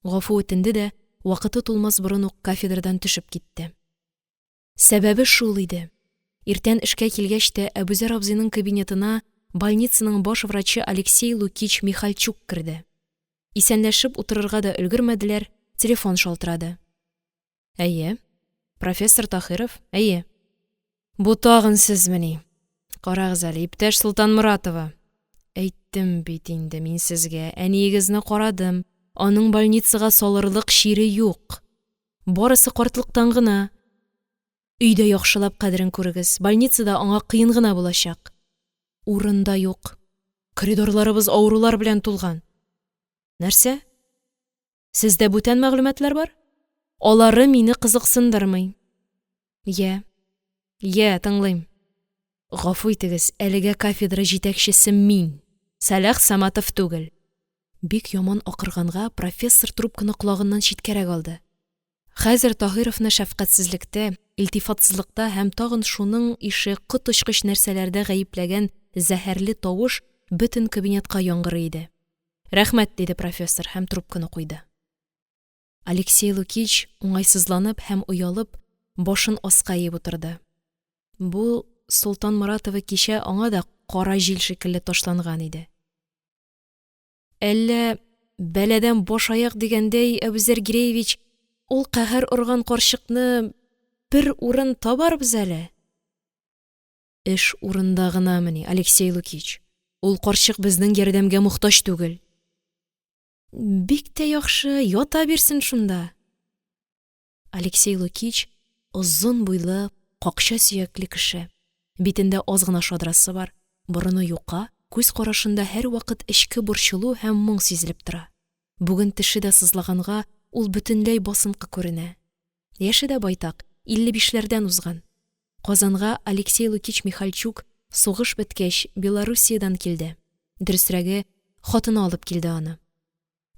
Гафу үтенде дә, вакыты тулмас борын ук кафедрадан төшеп китте. Сәбәбе шул иде. Иртән эшкә килгәч тә Әбүзәр абзыйның кабинетына больницаның баш врачы Алексей Лукич Михальчук керде. Исәнләшеп утырырга да өлгермәделәр, телефон шалтырады. Әйе. Профессор Таһиров, әйе. Бу тагын сезмени? Карагыз әле, иптәш Солтанморатова. Әйттем бит инде мин сезгә, әниегезне карадым. Аның больницага салырлык чире юк. Барысы картлыктан гына. Өйдә яхшылап кадерен күрегез, больницада аңа кыен гына булачак. Урын да юк. Коридорларыбыз авырулар белән тулган. Нәрсә? Сездә бүтән мәгълүматлар бар? Алары мине кызыксындырмый. Йә, йә, тыңлыйм. Гафу итегез, әлегә кафедра җитәкчесе мин, Сәләх Саматов түгел! Бик яман акырганга, профессор трубканы колагыннан читкәрәк алды. Хәзер Таһировны шәфкатьсезлектә, илтифатсызлыкта һәм тагын шуның ише коточкыч нәрсәләрдә гаепләгән зәһәрле тавыш бөтен кабинетка яңгырый иде. Рәхмәт, диде профессор һәм трубканы куйды. Алексей Лукич, уңайсызланып һәм оялып, башын аска иеп утырды. Бу Солтанморатова кичә аңа да кара җил шикелле ташланган иде. Әллә, бәладән баш-аяк дигәндәй, Әбүзәр Гиреевич, ул каһәр орган карчыкны бер урын табарбыз әле. Эш урында гынамыни, Алексей Лукич, ул карчык безнең ярдәмгә мохтаҗ түгел. Бик тә яхшы, ята бирсен шунда. Алексей Лукич озын буйлы, какча сөякле кеше. Битендә аз гына шадрасы бар, борыны юка, күз карашында һәрвакыт эчке борчылу һәм моң сизелеп тора. Бүген теше дә сызлаганга, ул бөтенләй басынкы күренә. Яше дә байтак, 55 ләрдән узган. Казанга Алексей Лукич Михальчук, сугыш беткәч, Белоруссиядән килде. Дөресрәге, хатыны алып килде аны.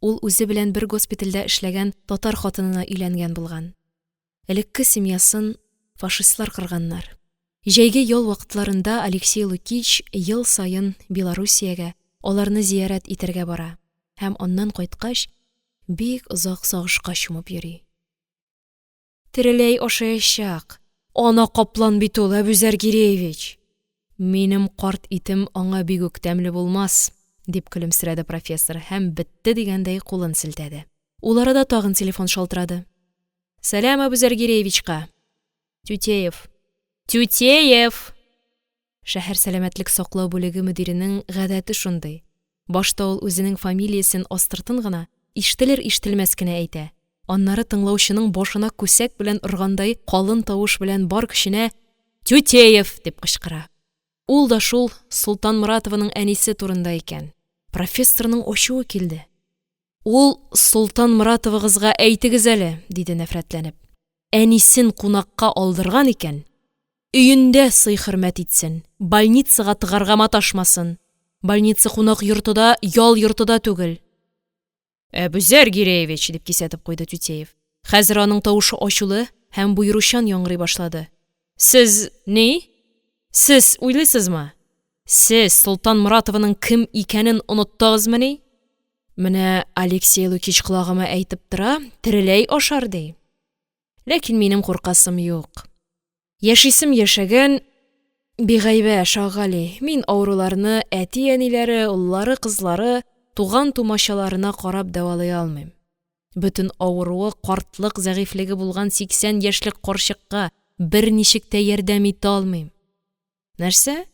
Ул үзе белән бер госпитальдә эшләгән татар хатынына өйләнгән булган. Элекке семьясын фашистлар кырганнар. Җәйге ял вакытларында Алексей Лукич ел саен Белоруссиягә аларны зиярәт итәргә бара һәм аннан кайткач бик озак сагышка чумып йөри. Тереләй ашаячак, ана каплан бит ул, Әбүзәр Гиреевич! Минем карт итем аңа бик үк тәмле булмас, дип көлемсерәде профессор һәм бетте дигәндәй кулын селтәде. Ул арада тагын телефон шалтырады. Сәлам Әбүзәр Гиреевичка! Тютеев! Тютеев! Шәһәр сәламәтлек саклау бүлеге мөдиренең гадәте шундый: башта ул үзенең фамилиясен астыртын гына, ишетелер-ишетелмәс кенә әйтә, аннары тыңлаучының башына күсәк белән органдай калын тавыш белән бар көченә «Тютеев!» дип кычкыра. Ул да шул Солтанморатованың әнисе турында икән. Профессорның ачуы килде. Ул Солтанморатовагызга әйтегез әле, диде нәфрәтләнеп. Әнисен кунакка алдырган икән, өендә сый-хөрмәт итсен, больницага тыгарга маташмасын. Больница кунак йорты да, ял йорты да түгел. Әбүзәр Гиреевич, дип кисәтеп куйды Тютеев. Хәзер аның тавышы ачулы һәм боеручан яңгырый башлады. Сез ни? Сез уйлыйсызмы? Сез Солтанморатованың кем икәнен оныттыгызмыни? Менә Алексей Лукич колагыма әйтеп тора, тереләй ашар, ди. Ләкин минем куркасым юк. Яшисем яшәгән, бигайбә, Шаһгали, мин авыруларны әти-әниләре, уллары-кызлары, туган-тумачаларына карап дәвалый алмыйм. Бөтен авыруы картлык зәгыйфьлеге булган 80 яшьлек карчыкка берничек тә ярдәм итә алмыйм. Нәрсә?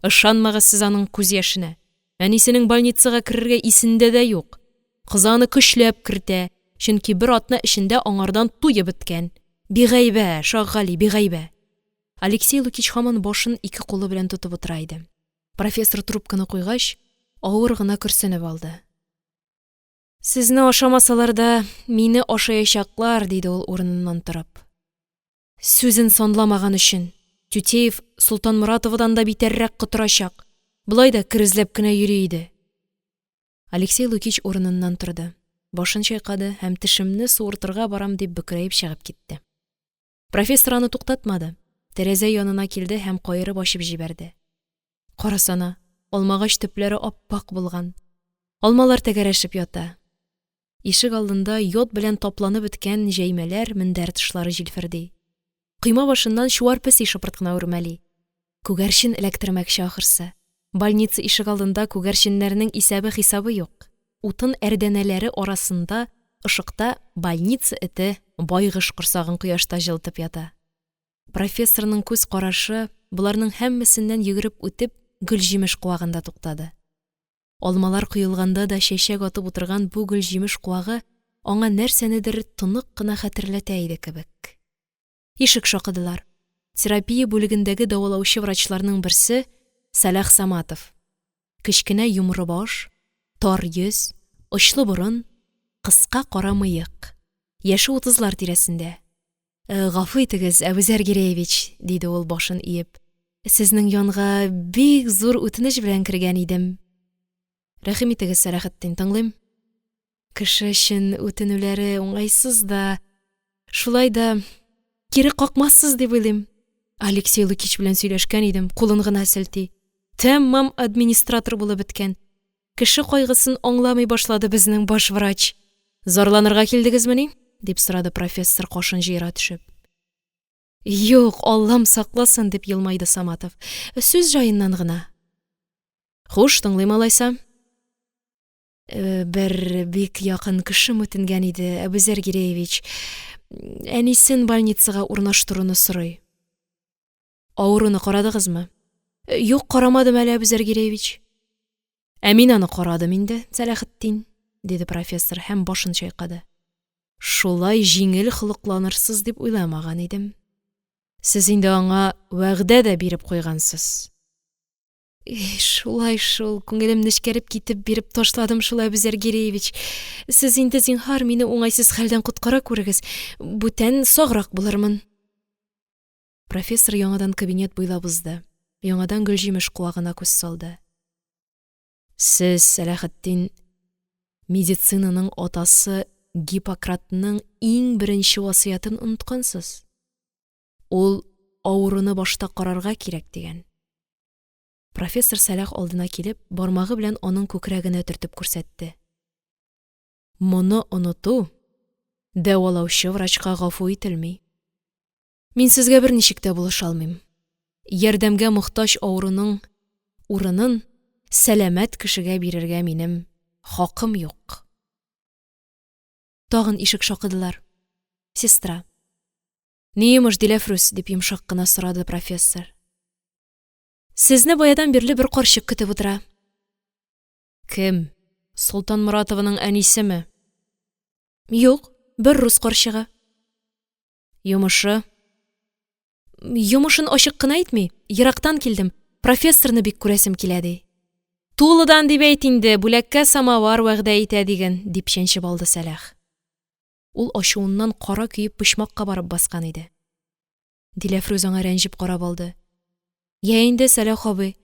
Ышанмагыз сез аның күз яшенә. Әнисенең больницага керергә исендә дә юк. Кызы аны көчләп кертә, чөнки бер атна эчендә аңардан туеп беткән. Бигайбә, Шаһгали, бигайбә. Алексей Лукич һаман башын ике кулы белән тотып утыра иде. Профессор трубканы куйгач, авыр гына көрсенеп алды. Сезне ашамасалар да, мине ашаячаклар, диде ул, урыныннан торып. Сүзен санламаган өчен Тютеев Солтанморатовадан да битәррәк котырачак. Болай да кер эзләп кенә йөри иде. Алексей Лукич урыныннан торды, башын чайкады һәм тешемне суыртырга барам дип бөкрәеп чыгып китте. Профессор аны туктатмады, тәрәзә янына килде һәм каерып ачып җибәрде. Карасана, алмагач төпләре ап-ак булган. Алмалар тәгәрәшеп ята. Ишек алдында йод белән тапланып беткән җәймәләр, мендәр тышлары җилферди. Койма башыннан чуар песи шыпырт кына үрмәли. Күгәрчен эләктермәкче ахрысы. Больница ишегалдында күгәрченнәрнең исәбе-хисабы юк. Утын әрдәнәләре арасында ышыкта больница эте байгыш корсагын кояшта җылытып ята. Профессорның күз карашы, боларның һәммәсеннән йөгереп үтеп, гөлҗимеш куагында туктады. Алмалар коелганда да чәчәк атып утырган бу гөлҗимеш куагы аңа нәрсәнедер тонык кына хәтерләтә иде кебек. Ишек шакыдылар. Терапия бүлегендәге дәвалаучы врачларның берсе Сәлах Саматов. Кечкенә йомры баш, тар йөз, очлы борын, кыска кара мыек. Яше утызлар тирәсендә. Гафу итегез, Әбүзәр Гиреевич, – диде ул, башын иеп, – сезнең янга бик зур үтенеч белән кергән идем. Рәхим итегез, Сәләхетдин, тыңлыйм. Кеше өчен үтенүләре уңайсыз да, шулай да кире какмассыз дип уйлыйм. Алексей Лукич белән сөйләшкән идем, кулын гына селти. Тәмам администратор булып беткән. Кеше кайгысын аңламый башлады безнең баш врач. Зарланырга килдегезмени? – дип сорады профессор, кашын җыера төшеп. Юк, Аллам сакласын! – дип елмайды Саматов. Сүз җаеннан гына. Хуш, тыңлыйм, алайса. Бер бик якын кешем үтенгән иде, Әбүзәр Гиреевич, әнисен больницага урнаштыруны сорый. Авыруны карадыгызмы? Юк, карамадым әле, Әбүзәр Гиреевич. Ә мин аны карадым инде, Сәләхетдин, диде профессор һәм башын чайкады. Шулай җиңел холыкланырсыз дип уйламаган идем. Сез инде аңа вәгъдә дә биреп куйгансыз. И шулай шул, күңелем нечкәреп китеп биреп ташладым шул, Әбүзәр Гиреевич. Сез инде, зинһар, мине уңайсыз хәлдән коткара күрегез, бүтән саграк булырмын. Профессор яңадан кабинет буйлап узды, яңадан гөлҗимеш куагына күз салды. Сез, Сәләхетдин, медицинаның атасы Гиппократның иң беренче васыятен оныткансыз. Ул, авыруны башта карарга кирәк, дигән. Профессор Сәләх алдына килеп, бармагы белән аның күкрәгенә төртеп күрсәтте. Моны оныту дәвалаучы врачка гафу ителми. Мин сезгә берничек тә булыша алмыйм. Ярдәмгә мохтаҗ авыруның урынын сәламәт кешегә бирергә минем хакым юк. Тагын ишек шакыдылар. Сестра. Ни йомыш, Диләфрүз? – дип йомшак кына сорады профессор. Сезне баядан бирле бер карчык көтеп утыра. Кем? Солтанморатованың әнисеме? Юк, бер рус карчыгы. Йомышы? Йомышын ачык кына әйтми, ерактан килдем, профессорны бик күрәсем килә, ди. Тулыдан дип әйт инде, бүләккә самавыр вәгъдә итә диген, дип чәнчеп алды Сәләх. Ул ачуыннан кара көеп почмакка барып баскан иде. Диләфрүз аңа рәнҗеп карап алды. – Йә инде, Сәләх абый,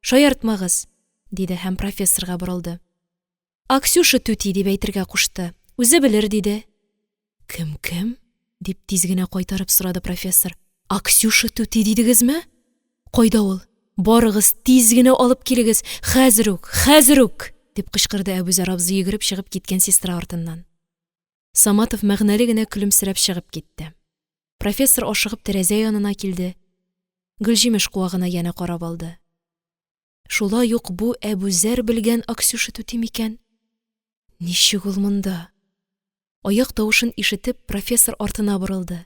шаяртмагыз, – диде һәм профессорга борылды. – Аксюша түти дип әйтергә кушты, үзе белер, диде. – Кем, кем? – дип, тиз генә кайтарып сорады профессор. – Аксюша түти дидегезме? Кайда ул? Барыгыз, тиз генә алып килегез, хәзер үк, хәзер үк! – дип кычкырды Әбүзәр абзый йөгереп чыгып киткән сестра артыннан. Саматов мәгънәле генә көлемсерәп чыгып китте. Профессор ашыгып тәрәзә янына килде, гөлҗимеш куагына янә карап алды. Шулай ук бу Әбүзәр белгән Аксюша түти микән? Ничек ул монда? Аяк тавышын ишетеп, профессор артына борылды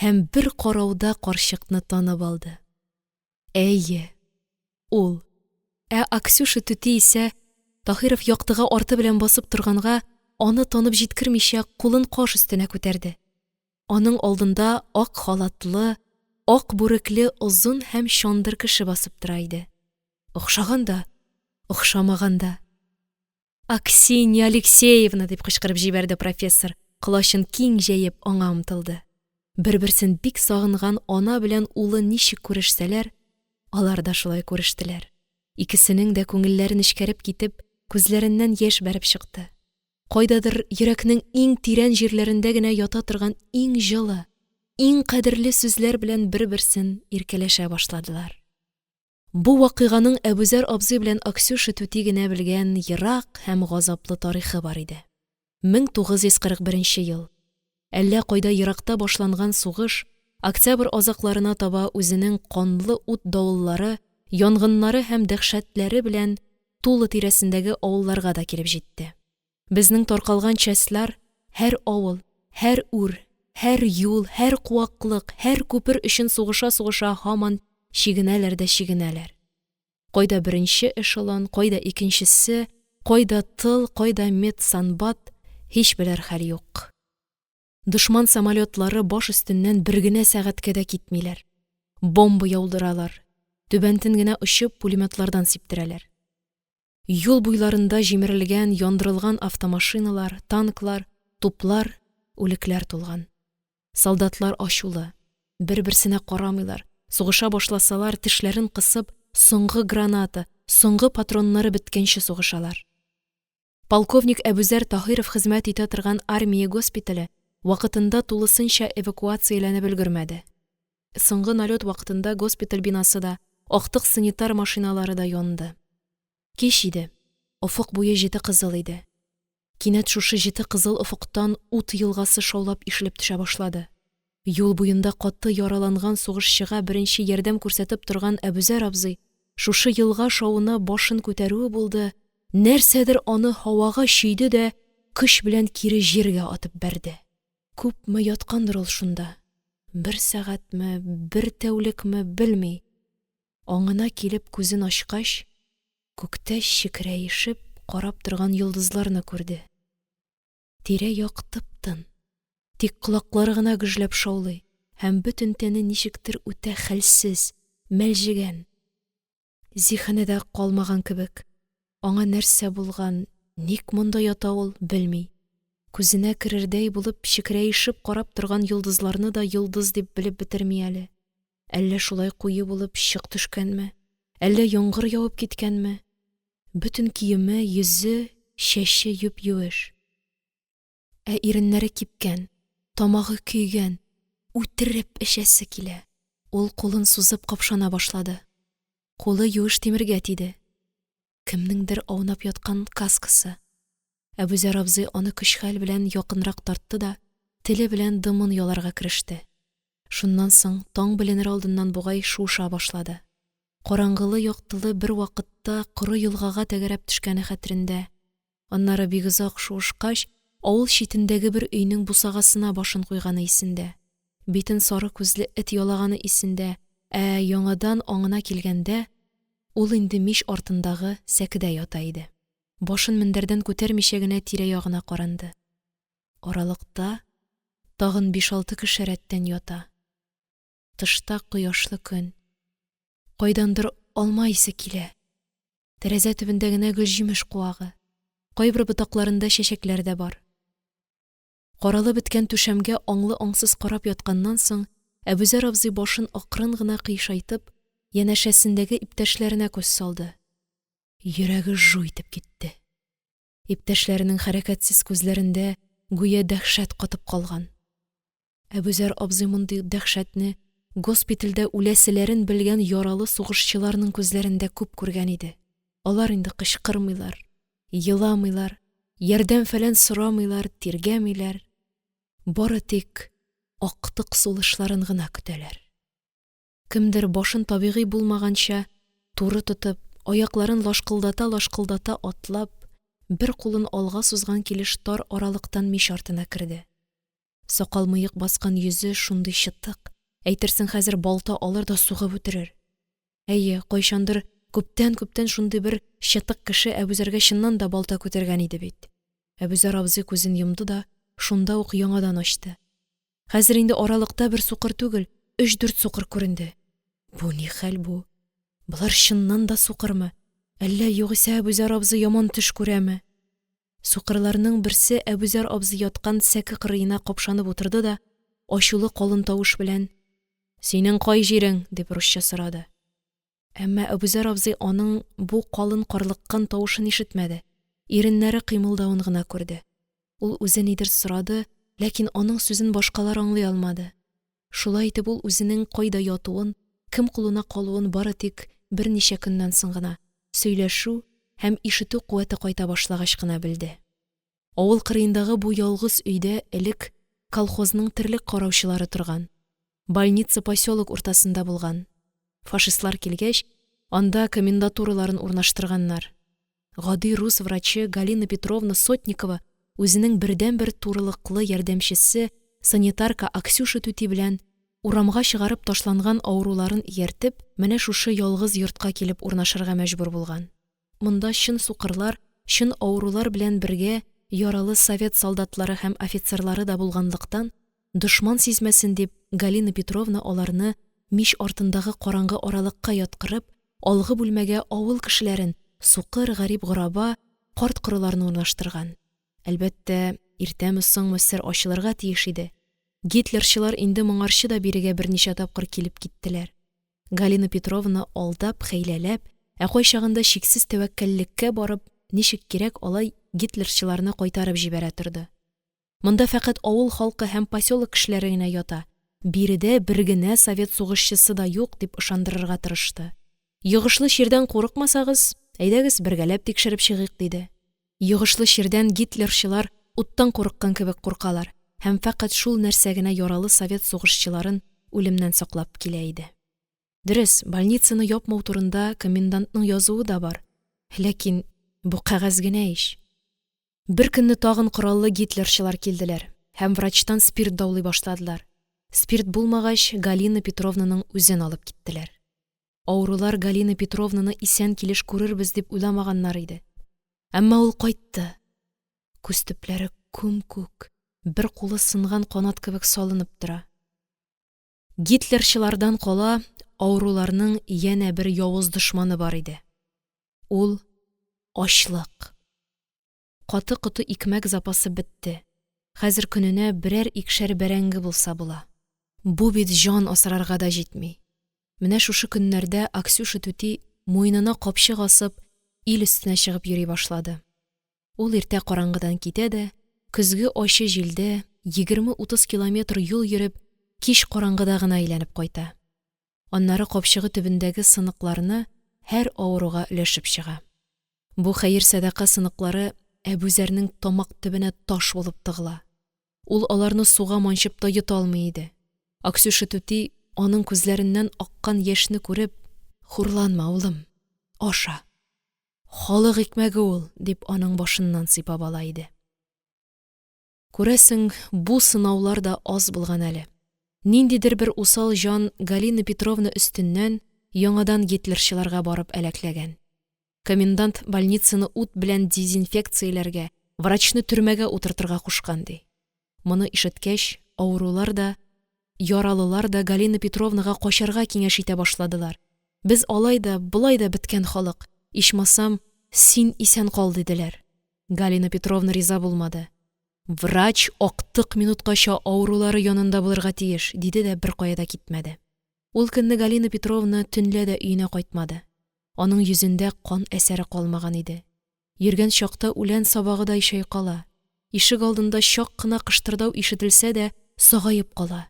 һәм бер карауда карчыкны танып алды. Әйе, ул. Ә Аксюша түти исә, Таһиров яктыга арты белән басып торганга, аны танып җиткермичә, кулын каш өстенә күтәрде. Аның алдында ак халатлы, ак бүрекле озын һәм чандыр кеше басып тора иде. Охшаган да, охшамаган да. «Аксинья Алексеевна!» – дип кычкырып җибәрде профессор, колачын киң җәеп, аңа омтылды. Бер-берсен бик сагынган ана белән улы ничек күрешсәләр, алар да шулай күрештеләр. Икесенең дә күңелләре нечкәреп китеп, күзләреннән яшь бәреп чыкты. Кайдадыр йөрәкнең иң тирән җирләрендә генә ята торган иң җылы, иң кадерле сүзләр белән бер-берсен иркәләшә башладылар. Бу вакыйганың Әбүзәр абзый белән Аксюша түти генә белгән ерак һәм газаплы тарихы бар иде. 1941 ел. Әллә кайда еракта башланган сугыш октябрь азакларына таба үзенең канлы ут давыллары, янгыннары һәм дәһшәтләре белән Тула тирәсендәге авылларга да килеп җитте. Безнең таркалган частьлар һәр авыл, һәр үр, һәр юл, һәр куаклык, һәр күпер өчен сугыша-сугыша һаман чигенәләр дә чигенәләр. Кайда беренче эшелон, кайда икенчесе, кайда тыл, кайда медсанбат – һич белер хәл юк. Дошман самолётлары баш өстеннән бер генә сәгатькә дә китмиләр. Бомба яудыралар, түбәнтен генә очып, пулемётлардан сиптерәләр. Юл буйларында җимерелгән, яндырылган автомашиналар, танклар, туплар, үлекләр тулган. Солдатлар ачулы, бер-берсенә карамыйлар, сугыша башласалар, тешләрен кысып, соңгы граната, соңгы патроннары беткәнче сугышалар. Полковник Әбүзәр Таһиров хезмәт итә торган армия госпитале вакытында тулысынча эвакуацияләнеп өлгермәде. Соңгы налёт вакытында госпиталь бинасы да, актык санитар машиналары да янды. Кич иде, офык буе җете кызыл иде. Кинәт шушы җете кызыл офыктан ут елгасы шаулап ишелеп төшә башлады. Юл буенда каты яраланган сугышчыга беренче ярдәм күрсәтеп торган Әбүзәр абзый шушы елга шавына башын күтәрүе булды, нәрсәдер аны һавага чөйде дә көч белән кире җиргә атып бәрде. Күпме яткандыр ул шунда – бер сәгатьме, бер тәүлекме, белми. Аңына килеп күзен ачкач, күктә чекерәешеп карап торган йолдызларны күрде. Тирә-як тып-тын, тик колаклары гына гөжләп шаулый һәм бөтен тәне ничектер үтә хәлсез, мәлҗегән. Зиһене дә калмаган кебек, аңа нәрсә булган, ник монда ята ул – белми. Күзенә керердәй булып чекерәешеп карап торган йолдызларны да йолдыз дип белеп бетерми әле. Әллә шулай куе булып чык төшкәнме, әллә яңгыр явып киткәнме? Бөтен киеме, йөзе, чәче юп-юеш. Ә иреннәре кипкән, тамагы көйгән, үтереп эчәсе килә. Ул кулын сузып капшана башлады. Кулы юеш тимергә тиде. Кемнеңдер аунап яткан каскасы. Әбүзәр абзый аны көч-хәл белән якынрак тартты да теле белән дымын яларга кереште. Шуннан соң таң беленер алдыннан бугай шуыша башлады. Караңгылы-яктылы бер вакытта коры елгага тәгәрәп төшкәне хәтерендә. Аннары бик озак шуышкач, авыл читендәге бер өйнең бусагасына башын куйганы исендә. Битен сары күзле эт ялаганы исендә, ә яңадан аңына килгәндә, ул инде мич артындагы сәкедә ята иде. Башын мендәрдән күтәрмичә генә тирә-ягына каранды. Аралыкта тагын биш-алты кеше рәттән ята. Тышта кояшлы көн. Кайдандыр алма исе килә. Тәрәзә төбендә генә гөлҗимеш куагы. Кайбер ботакларында чәчәкләр дә бар. Каралып беткән түшәмгә аңлы-аңсыз карап ятканнан соң, Әбүзәр абзый башын акрын гына кыйшайтып, янәшәсендәге иптәшләренә күз салды. Йөрәге жу итеп китте. Иптәшләренең хәрәкәтсез күзләрендә гүя дәһшәт катып калган. Әбүзәр абзый мондый дәһшәтне госпитальдә үләселәрен белгән яралы сугышчыларның күзләрендә күп күргән иде. Алар инде кычкырмыйлар, еламыйлар, ярдәм-фәлән сорамыйлар, тиргәмиләр. Бары тик актык сулышларын гына көтәләр. Кемдер башын табигый булмаганча туры тотып, аякларын лашкылдата-лашкылдата атлап, бер кулын алга сузган килеш тар аралыктан мич артына керде. Сакал-мыек баскан йөзе шундый чытык, әйтерсең хәзер балта алыр да сугып үтерер. Әйе, кайчандыр күптән-күптән шундый бер чытык кеше Әбүзәргә чыннан да балта күтәргән иде бит. Әбүзәр абзый күзен йомды да шунда ук яңадан ачты. Хәзер инде аралыкта бер сукыр түгел, өч-дүрт сукыр күренде. Бу ни хәл бу? Болар чыннан да сукырмы? Әллә югыйсә Әбүзәр абзый яман төш күрәме? Сукырларның берсе Әбүзәр абзый яткан сәке кырыена капшанып утырды да ачулы калын тавыш белән: «Синең кай җирең?» – дип русча сорады. Әмма Әбүзәр абзый аның бу калын карлыккан тавышын ишетмәде, иреннәре кыймылдавын гына күрде. Ул үзе нидер сорады, ләкин аның сүзен башкалар аңлый алмады. Шулай итеп ул үзенең кайда ятуын, кем кулына калуын бары тик берничә көннән соң гына, сөйләшү һәм ишетү куәте кайта башлагач кына белде. Авыл кырыендагы бу ялгыз өйдә элек колхозның терлек караучылары торган. Больница поселок уртасында булган. Фашистлар килгәч, анда комендатураларын урнаштырганнар. Гади рус врачы Галина Петровна Сотникова үзенең бердәнбер турылыклы ярдәмчесе санитарка Аксюша түти белән урамга чыгарып ташланган авыруларын ияртеп, менә шушы ялгыз йортка килеп урнашырга мәҗбүр булган. Монда чын сукырлар, чын авырулар белән бергә яралы совет солдатлары һәм офицерлары да булганлыктан, дошман сизмәсен дип, Галина Петровна аларны мич артындагы караңгы аралыкка яткырып, алгы бүлмәгә авыл кешеләрен, сукыр, гарип-гораба, карт-корыларны урнаштырган. Әлбәттә, иртәме-соңмы сер ачылырга тиеш иде. Гитлерчылар инде моңарчы да бирегә берничә тапкыр килеп киттеләр. Галина Петровна алдап, хәйләләп, ә кайчагында чиксез тәвәккәллеккә барып, ничек кирәк алай гитлерчыларны кайтарып җибәрә торды. Монда фәкать авыл халкы һәм посёлок кешеләре генә ята, биредә бер генә совет сугышчысы да юк, дип ышандырырга тырышты. Йогышлы чирдән курыкмасагыз, әйдәгез, бергәләп тикшереп чыгыйк, диде. Йогышлы чирдән гитлерчылар уттан курыккан кебек куркалар һәм фәкать шул нәрсә генә яралы совет сугышчыларын үлемнән саклап килә иде. Дөрес, больницаны япмау турында комендантның язуы да бар, ләкин бу кәгазь генә ич. Беркөнне тагын кораллы гитлерчылар килделәр һәм врачтан спирт даулый башладылар. Спирт булмагач, Галина Петровнаның үзен алып киттеләр. Авырулар Галина Петровнаны исән килеш күрербез дип уйламаганнар иде. Әмма ул кайтты. Күз төпләре күм-күк, бер кулы сынган канат кебек салынып тора. Гитлерчылардан кала авыруларның янә бер явыз дошманы бар иде. Ул – ачлык. Каты-коты икмәк запасы бетте. Хәзер көненә берәр-икешәр бәрәңге булса була. Бу бит җан асрарга да җитми. Менә шушы көннәрдә Аксюша түти, муенына капчык асып, ил өстенә чыгып йөри башлады. Ул иртә караңгыдан китә дә, көзге ачы җилдә 20-30 километр юл йөреп, кич караңгыда гына әйләнеп кайта. Аннары капчыгы төбендәге сыныкларны һәр авыруга өләшеп чыга. Бу хәер-сәдака сыныклары Әбүзәрнең тамак төбенә таш булып тыгыла. Ул аларны суга манчып та йота алмый иде. Аксюша түти, аның күзләреннән аккан яшьне күреп: «Хурланма, улым, аша. Халык икмәге ул», – дип, аның башыннан сыйпап ала иде. Күрәсең, бу сынаулар да аз булган әле. Ниндидер бер усал җан Галина Петровна өстеннән яңадан гитлерчыларга барып әләкләгән. Комендант больницаны ут белән дезинфекцияләргә, врачны төрмәгә утыртырга кушкан, ди. Моны ишеткәч, авырулар да, яралылар да Галина Петровнага качарга киңәш итә башладылар. Без алай да, болай да беткән халык, ичмасам, син исән кал, диделәр. Галина Петровна риза булмады. Врач актык минуткача авырулары янында булырга тиеш, диде дә беркая да китмәде. Ул көнне Галина Петровна төнлә дә өенә кайтмады. Аның йөзендә кан әсәре калмаган иде. Йөргән чакта үлән сабагыдай чайкала. Ишегалдында чак кына кыштырдау ишетелсә дә, сагаеп кала.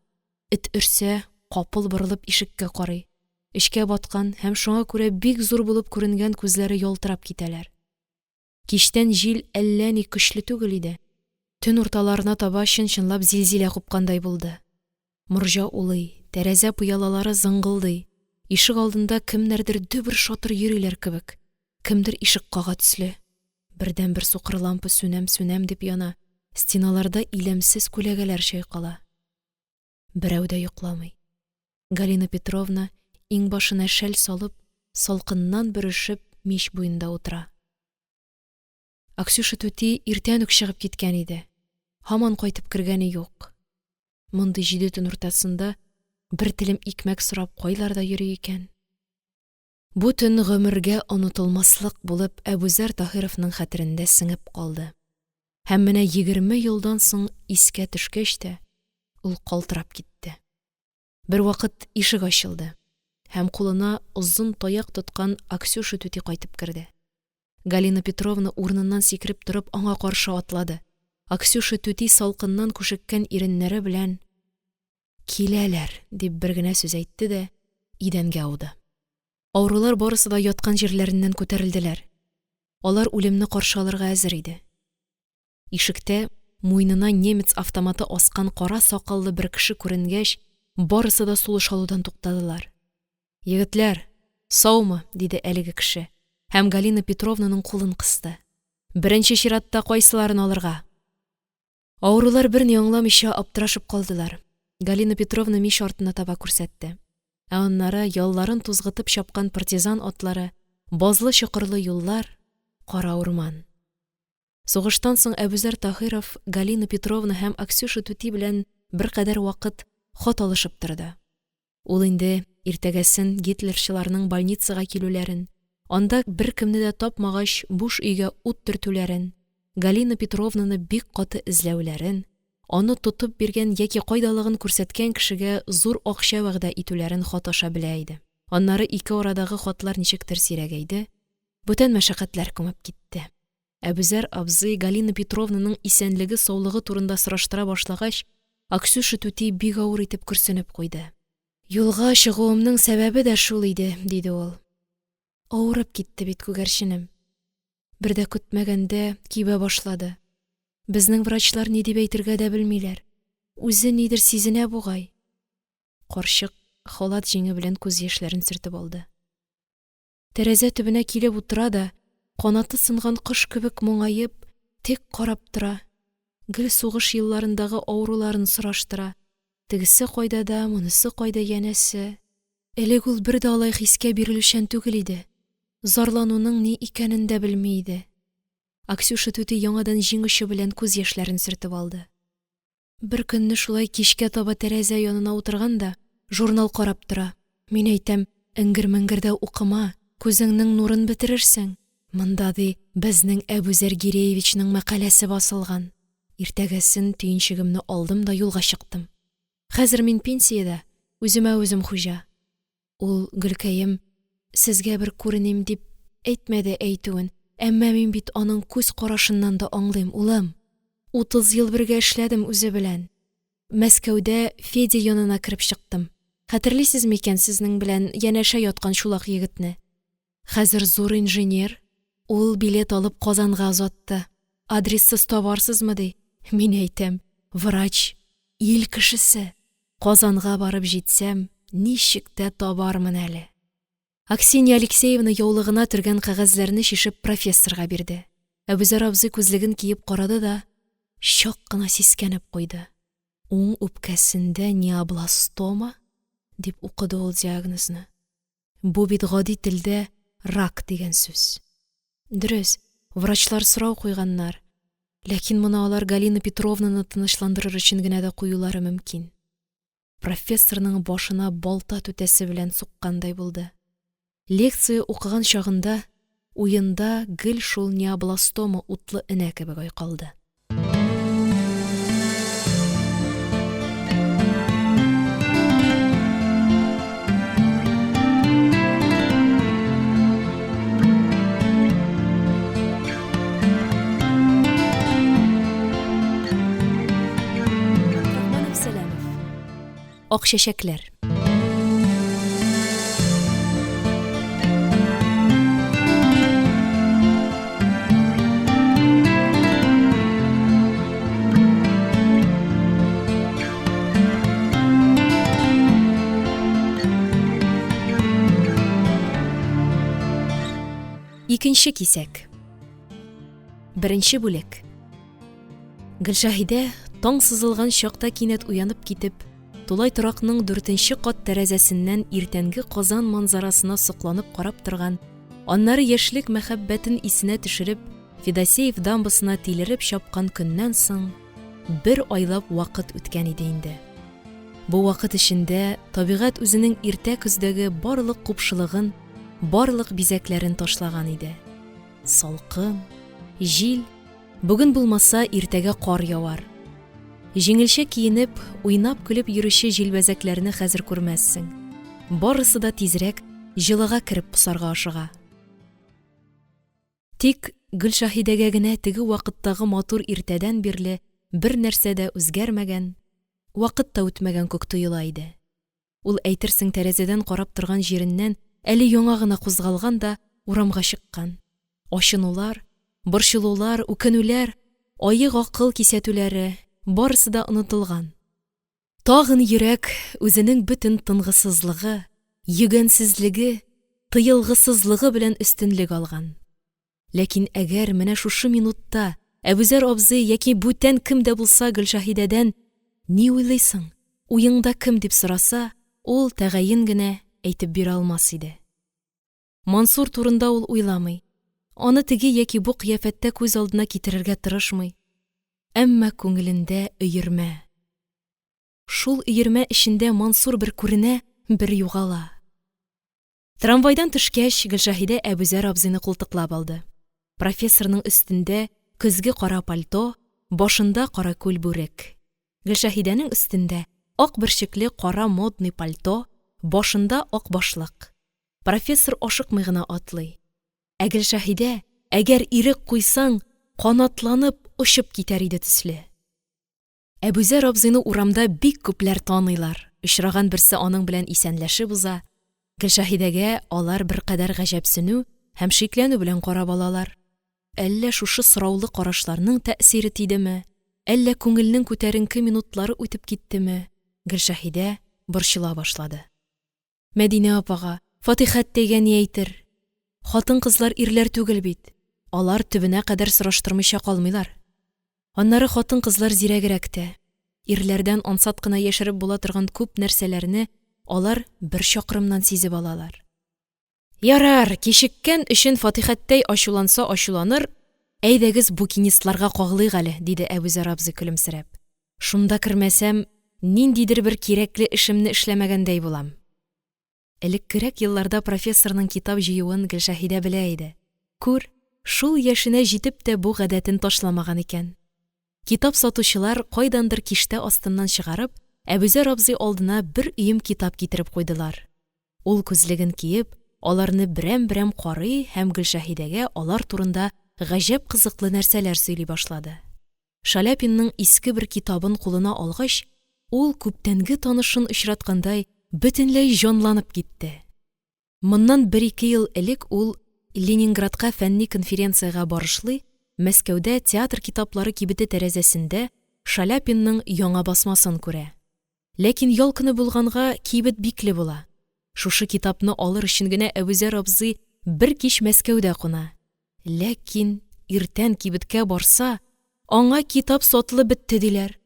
Эт өрсә, капыл борылып ишеккә карый. Эчкә баткан һәм шуңа күрә бик зур булып күренгән күзләре ялтырап китәләр. Кичтән җил әллә ни көчле түгел иде. Төн урталарына таба чын-чынлап зилзилә купкандай булды. Морҗа улый, тәрәзә пыялалары зыңгылдый, ишегалдында кемнәрдер дөбер-шатыр йөриләр кебек, кемдер ишек кага төсле. Бердәнбер сукыр лампа сүнәм-сүнәм дип яна, стеналарда иләмсез күләгәләр чайкала. Берәү дә йокламый. Галина Петровна, иңбашына шәл салып, салкыннан бөрешеп, мич буенда утыра. Аксюша түти иртән үк чыгып киткән иде. Һаман кайтып кергәне юк. Мондый җиде төн уртасында бер телем икмәк сорап кайларда йөри икән? Бу төн гомергә онытылмаслык булып Әбүзәр Таһировның хәтерендә сеңеп калды. Һәм менә 20 елдан соң искә төшкәч тә, ул калтырап китте. Бервакыт ишек ачылды һәм кулына озын таяк тоткан Аксюша түти кайтып керде. Галина Петровна урыныннан сикереп торып аңа каршы атлады. Аксюша түти салкыннан күшеккән иреннәре белән: «Киләләр», – дип бер генә сүз әйтте дә идәнгә ауды. Авырулар барысы да яткан җирләреннән күтәрелделәр. Алар үлемне каршы алырга әзер иде. Ишектә муенына немец автоматы аскан кара сакаллы бер кеше күренгәч, барысы да сулыш алудан туктадылар. «Егетләр, саумы?» – диде әлеге кеше һәм Галина Петровнаның кулын кысты. «Беренче чиратта кайсыларын алырга?» Авырулар берни аңламыйча аптырашып калдылар. Галина Петровна мич артына таба күрсәтте. Ә аннары ялларын тузгытып чапкан партизан атлары, базлы-чокырлы юллар, кара урман. Сугыштан соң Әбүзәр Таһиров Галина Петровна һәм Аксюша түти белән беркадәр вакыт хат алышып торды. Ул инде иртәгәсен гитлерчыларның больницага килүләрен, анда беркемне дә тапмагач, буш өйгә ут төртүләрен, Галина Петровнаны бик каты эзләүләрен, аны тотып биргән яки кайдалыгын күрсәткән кешегә зур акча вәгъдә итүләрен хат аша белә иде. Аннары ике арадагы хатлар ничектер сирәгәйде, бүтән мәшәкатьләр күмеп китте. Әбүзәр абзый Галина Петровнаның исәнлеге-саулыгы турында сораштыра башлагач, Аксюша түти бик авыр итеп көрсенеп куйды. «Юлга чыгуымның сәбәбе дә шул иде», – диде ул. «Авырып китте бит күгәрченем. Бер дә көтмәгәндә кибә башлады. Безнең врачлар ни дип әйтергә дә белмиләр. Үзе нидер сизенә бугай». Карчык халат җиңе белән күз яшьләрен сөртеп алды. Тәрәзә төбенә килеп утыра да, канаты сынган кош кебек моңаеп, тик карап тора. Гел сугыш елларындагы авыруларын сораштыра. Тегесе кайда да, монысы кайда, янәсе. Элек ул бер дә алай хискә бирелүчән түгел иде. Зарлануның ни икәнен дә белми иде. Аксюша түти яңадан җиң очы белән күз яшьләрен сөртеп алды. Беркөнне шулай кичкә таба тәрәзә янына утырган да журнал карап тора. Мин әйтәм, эңгер-меңгердә укыма, күзеңнең нурын бетерерсең. Монда, ди, безнең Әбүзәр Гиреевичның мәкаләсе басылган. Иртәгәсен төенчегемне алдым да юлга чыктым. Хәзер мин пенсиядә, үземә үзем хуҗа. Ул, гөлкәем, сезгә бер күреним дип әйтмәде әйтүен, әмма мин бит аның күз карашыннан да аңлыйм, улым. 30 ел бергә эшләдем үзе белән. Мәскәүдә Федя янына кереп чыктым. Хәтерлисез микән сезнең белән янәшә яткан чулак егетне? Хәзер зур инженер. Ул билет алып Казанга озатты. Адрессыз табарсызмы, ди. Мин әйтәм, врач, ил кешесе. Казанга барып җитсәм, ничек тә табармын әле. Аксинья Алексеевна яулыгына төргән кәгазьләрне чишеп профессорга бирде. Әбүзәр абзый күзлеген киеп карады да, чак кына сискәнеп куйды. Уң үпкәсендә необластома, дип укыды ул диагнозны. Бу бит гади телдә рак дигән сүз. Дөрес, врачлар сорау куйганнар, ләкин моны алар Галина Петровнаны тынычландырыр өчен генә дә куюлары мөмкин. Профессорның башына балта түтәсе белән суккандай булды. Лекция укыган чагында уенда гел шул необластома утлы энә кебек айкалды. Абдрахманов Сәләмов. Ак чәчәкләр. Икенче кисәк. Беренче бүлек. Гөлшаһидә таң сызылган чакта кинәт уянып китеп, тулай торакның дүртенче кат тәрәзәсеннән иртәнге Казан манзарасына сокланып карап торган, аннары яшьлек мәхәббәтен исенә төшереп, Федосеев дамбасына тилереп чапкан көннән соң бер айлап вакыт үткән иде инде. Бу вакыт эчендә табигать үзенең иртә көздәге барлык купшылыгын, барлык бизәкләрен ташлаган иде. Салкын, җил, бүген булмаса, иртәгә кар явар. Җиңелчә киенеп, уйнап-көлеп йөрүче җилбәзәкләрне хәзер күрмәссең. Барысы да тизрәк җылыга кереп посарга ашыга. Тик Гөлшаһидәгә генә теге вакыттагы матур иртәдән бирле бернәрсә дә үзгәрмәгән, вакыт та үтмәгән күк тоела иде. Ул әйтерсең тәрәзәдән карап торган җиреннән әле яңа гына кузгалган да урамга чыккан. Ачынулар, борчылулар, үкенүләр, аек акыл кисәтүләре, барысы да онытылган. Тагын йөрәк үзенең бөтен тынгысызлыгы, йөгәнсезлеге, тыелгысызлыгы белән өстенлек алган. Ләкин әгәр менә шушы минутта Әбүзәр абзый яки бүтән кем дә булса Гөлшаһидәдән «Ни уйлыйсың? Уеңда кем?» дип сораса, ул тәгаен генә әйтеп бирә алмас иде. Мансур турында ул уйламый, аны теге яки бу кыяфәттә күз алдына китерергә тырышмый. Әмма күңелендә өермә. Шул өермә эчендә Мансур бер күренә, бер югала. Трамвайдан төшкәч, Гөлшаһидә Әбүзәр абзыйны култыклап алды. Профессорның өстендә көзге кара пальто, башында каракүл бүрек. Гөлшәһидәнең өстендә ак бөрчекле кара модный пальто, башында ак башлык. Профессор ашыкмый гына атлый. Ә Гөлшәһидә, әгәр ирек куйсаң, канатланып очып китәр иде төсле. Әбүзәр абзыйны урамда бик күпләр таныйлар, очраган берсе аның белән исәнләшеп уза. Гөлшәһидәгә алар беркадәр гаҗәпсенү һәм шикләнү белән карап алалар. Әллә шушы сораулы карашларның тәэсире тидеме, әллә күңелнең күтәренке минутлары үтеп киттеме, Гөлшәһидә борчыла башлады. Мәдинә апага, Фатихәттәйгә ни әйтер? Хатын-кызлар ирләр түгел бит, алар төбенә кадәр сораштырмыйча калмыйлар. Аннары хатын-кызлар зирәгрәк тә. Ирләрдән ансат кына яшереп була торган күп нәрсәләрне алар бер чакрымнан сизеп алалар. Ярар, кичеккән өчен Фатихәттәй ачуланса ачуланыр, әйдәгез букинистларга кагылыйк әле, диде Әбүзәр абзый көлемсерәп. Шунда кермәсәм, ниндидер бер кирәкле эшемне эшләмәгәндәй булам. Элеккерәк елларда профессорның китап җыюын Гөлшәһидә белә иде. Күр, шул яшенә җитеп тә бу гадәтен ташламаган икән. Китап сатучылар, кайдандыр киштә астыннан чыгарып, Әбүзәр абзый алдына бер өем китап китереп куйдылар. Ул күзлеген киеп, аларны берәм-берәм карый һәм Гөлшәһидәгә алар турында гаҗәп кызыклы нәрсәләр сөйли башлады. Шаляпинның иске бер китабын кулына алгач, ул, күптәнге танышын очраткандай, бөтенләй җанланып китте. Моннан бер-ике ел элек ул Ленинградка фәнни конференциягә барышлый Мәскәүдә театр китаплары кибете тәрәзәсендә Шаляпинның яңа басмасын күрә. Ләкин ял көне булганга, кибет бикле була. Шушы китапны алыр өчен генә Әбүзәр абзый бер кич Мәскәүдә куна. Ләкин иртән кибеткә барса, аңа китап сатылып бетте, диләр.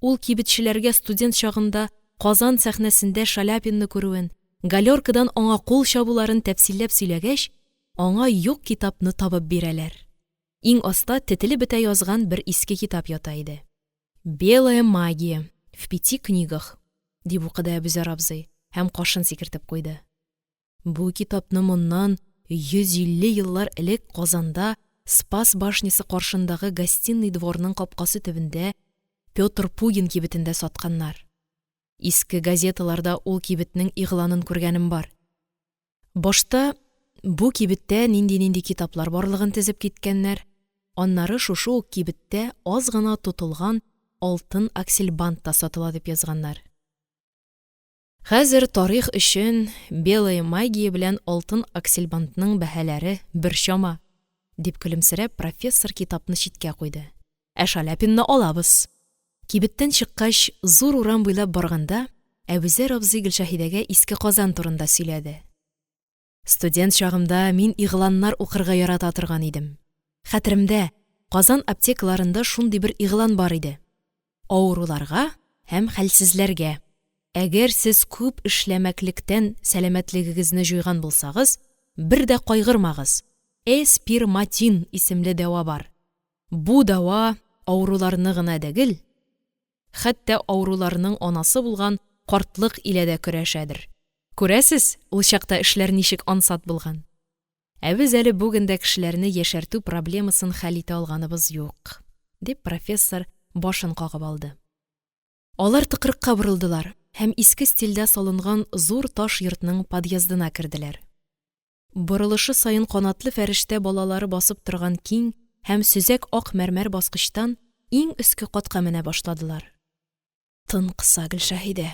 Ул кибетчеләргә студент чагында Казан сәхнәсендә Шаляпинны күрүен, галеркадан аңа кул чабуларын тәфсилләп сөйләгәч, аңа юк китапны табып бирәләр. Иң аста тетелеп бетә язган бер иске китап ята иде. Белая магия в пяти книгах, дип укыды Әбүзәр абзый һәм кашын сикертеп куйды. Бу китапны моннан 150 еллар элек Казанда Спас башнясы каршындагы Гостиный дворның капкасы төбендә Петр Пугин кибетендә сатканнар. Иске газеталарда ул кибетнең игъланын күргәнем бар. Башта бу кибеттә нинди-нинди китаплар барлыгын тезеп киткәннәр, аннары шушы ук кибеттә аз гына тотылган алтын аксельбант та сатыла дип язганнар. Хәзер тарих өчен белая магия белән алтын аксельбантның бәһаләре бер чама, дип көлемсерәп профессор китапны читкә куйды. Ә Шаляпинны алабыз. Кибеттән чыккач, зур урам буйлап барганда, Әбүзәр абзый Гөлшәһидәгә Иске Казан турында сөйләде. Студент чагымда мин игъланнар укырга ярата торган идем. Хәтеремдә, Казан аптекаларында шундый бер игълан бар иде. Авыруларга һәм хәлсезләргә. Әгәр сез күп эшләмәклектән сәламәтлегегезне җуйган булсагыз, бер дә кайгырмагыз, Эспирматин исемле дәва бар. Бу дәва авыруларны гына дәгел, хәтта авыруларның анасы булган картлык илә дә көрәшәдер. Күрәсез, ул чакта эшләр ничек ансат булган. Ә без әле бүген дә кешеләрне яшәртү проблемасын хәл итә алганыбыз юк, дип профессор башын кагып алды. Алар тыкрыкка борылдылар һәм иске стильдә салынган зур таш йортның подъездына керделәр. Борылышы саен канатлы фәрештә балалары басып торган киң һәм сөзәк ак мәрмәр баскычтан иң өске катка менә башладылар. Тын кыса Гөлшәһидә,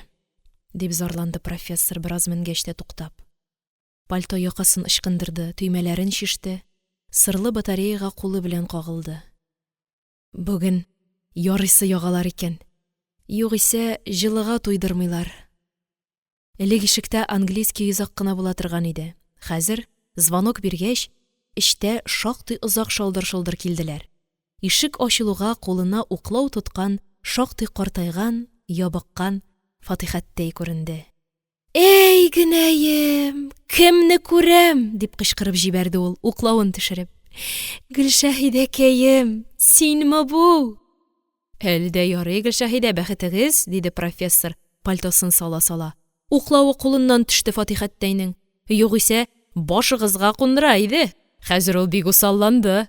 дип зарланды профессор, бераз менгәч тә туктап. Пальто якасын ычкындырды, төймәләрен чиште, сырлы батареяга кулы белән кагылды. Бүген ярыйсы ягалар икән. Югыйсә, җылыга туйдырмыйлар. Элек ишектә английский йозак кына була торган иде. Хәзер, звонок биргәч, эчтә шактый озак шалдыр-шолдыр килделәр. Ишек ачылуга кулына уклау тоткан, шактый картайган, ябыккан Фатыйхәттәй күренде. Әй, генәем, кемне күрәм! дип кычкырып җибәрде ул, уклавын төшереп. Гөлшәһидәкәем, синме бу? Әле дә ярый, Гөлшәһидә, бәхетегез, диде профессор, пальтосын сала-сала. Уклавы кулыннан төште Фатихәттәйнең. Югыйсә, башыгызга кундыра иде. Хәзер ул бик усалланды.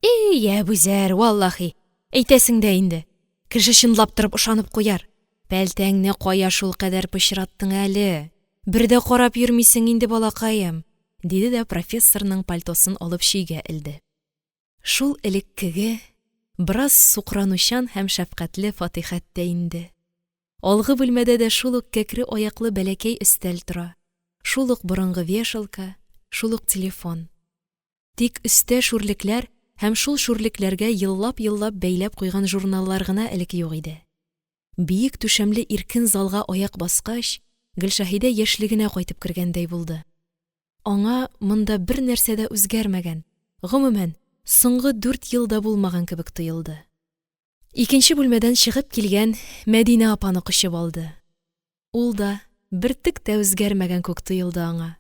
И, Әбүзәр, валлаһи, әйтәсең дә инде. Кеше чынлап торып ышанып куяр. Пәлтәңне кая шулкадәр пычраттың әле? Бер дә карап йөрмисең инде, балакаем, – диде дә профессорның пальтосын алып чөйгә элде. Шул элеккеге, бераз сукранучан һәм шәфкатьле Фатихәттәй инде. Алгы бүлмәдә дә шул ук кәкре аяклы бәләкәй өстәл тора, шул ук борынгы вешалка, шул ук телефон. Тик өстә шүрлекләр һәм шул шүрлекләргә еллап-еллап бәйләп куйган журналлар гына элек юк иде. Биек түшәмле иркен залга аяк баскач, Гөлшәһидә яшьлегенә кайтып кергәндәй булды. Аңа монда бернәрсә дә үзгәрмәгән, гомумән, соңгы дүрт ел да булмаган кебек тоелды. Икенче бүлмәдән чыгып килгән Мәдинә апаны кочып алды. Ул да бертек тә үзгәрмәгән күк тоелды аңа.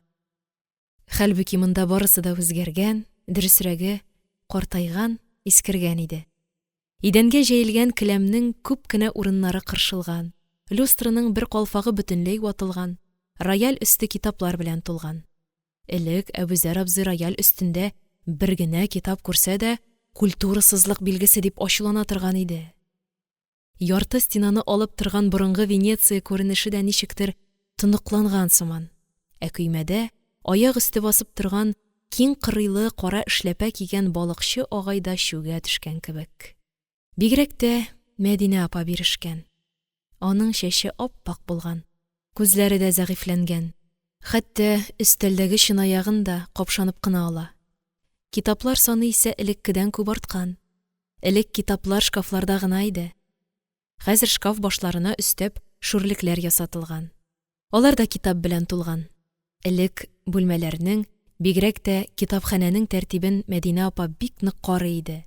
Хәлбуки монда барысы да үзгәргән, дөресрәге, картайган, искергән иде. Идәнгә җәелгән келәмнең күп кенә урыннары кыршылган, люстраның бер калфагы бөтенләй ватылган, рояль өсте китаплар белән тулган. Элек Әбүзәр абзый рояль өстендә бер генә китап күрсә дә, культурасызлык билгесе дип ачулана торган иде. Ярты стенаны алып торган борынгы Венеция күренеше дә ничектер тоныкланган сыман. Ә көймәдә аяк өсте басып торган киң кырыйлы кара эшләпә кигән балыкчы агай да чүгә төшкән кебек. Бигрәк тә Мәдинә апа бирешкән. Аның чәче ап-ак булган, күзләре дә зәгыйфьләнгән. Хәтта өстәлдәге чынаягын да капшанып кына ала. Китаплар саны исә элеккедән күп арткан. Элек китаплар шкафларда гына иде. Хәзер шкаф башларына өстәп шүрлекләр ясатылган. Алар да китап белән тулган. Элек бүлмәләрнең, бигрәк тә китапханәнең тәртибен Мәдинә апа бик нык карый иде.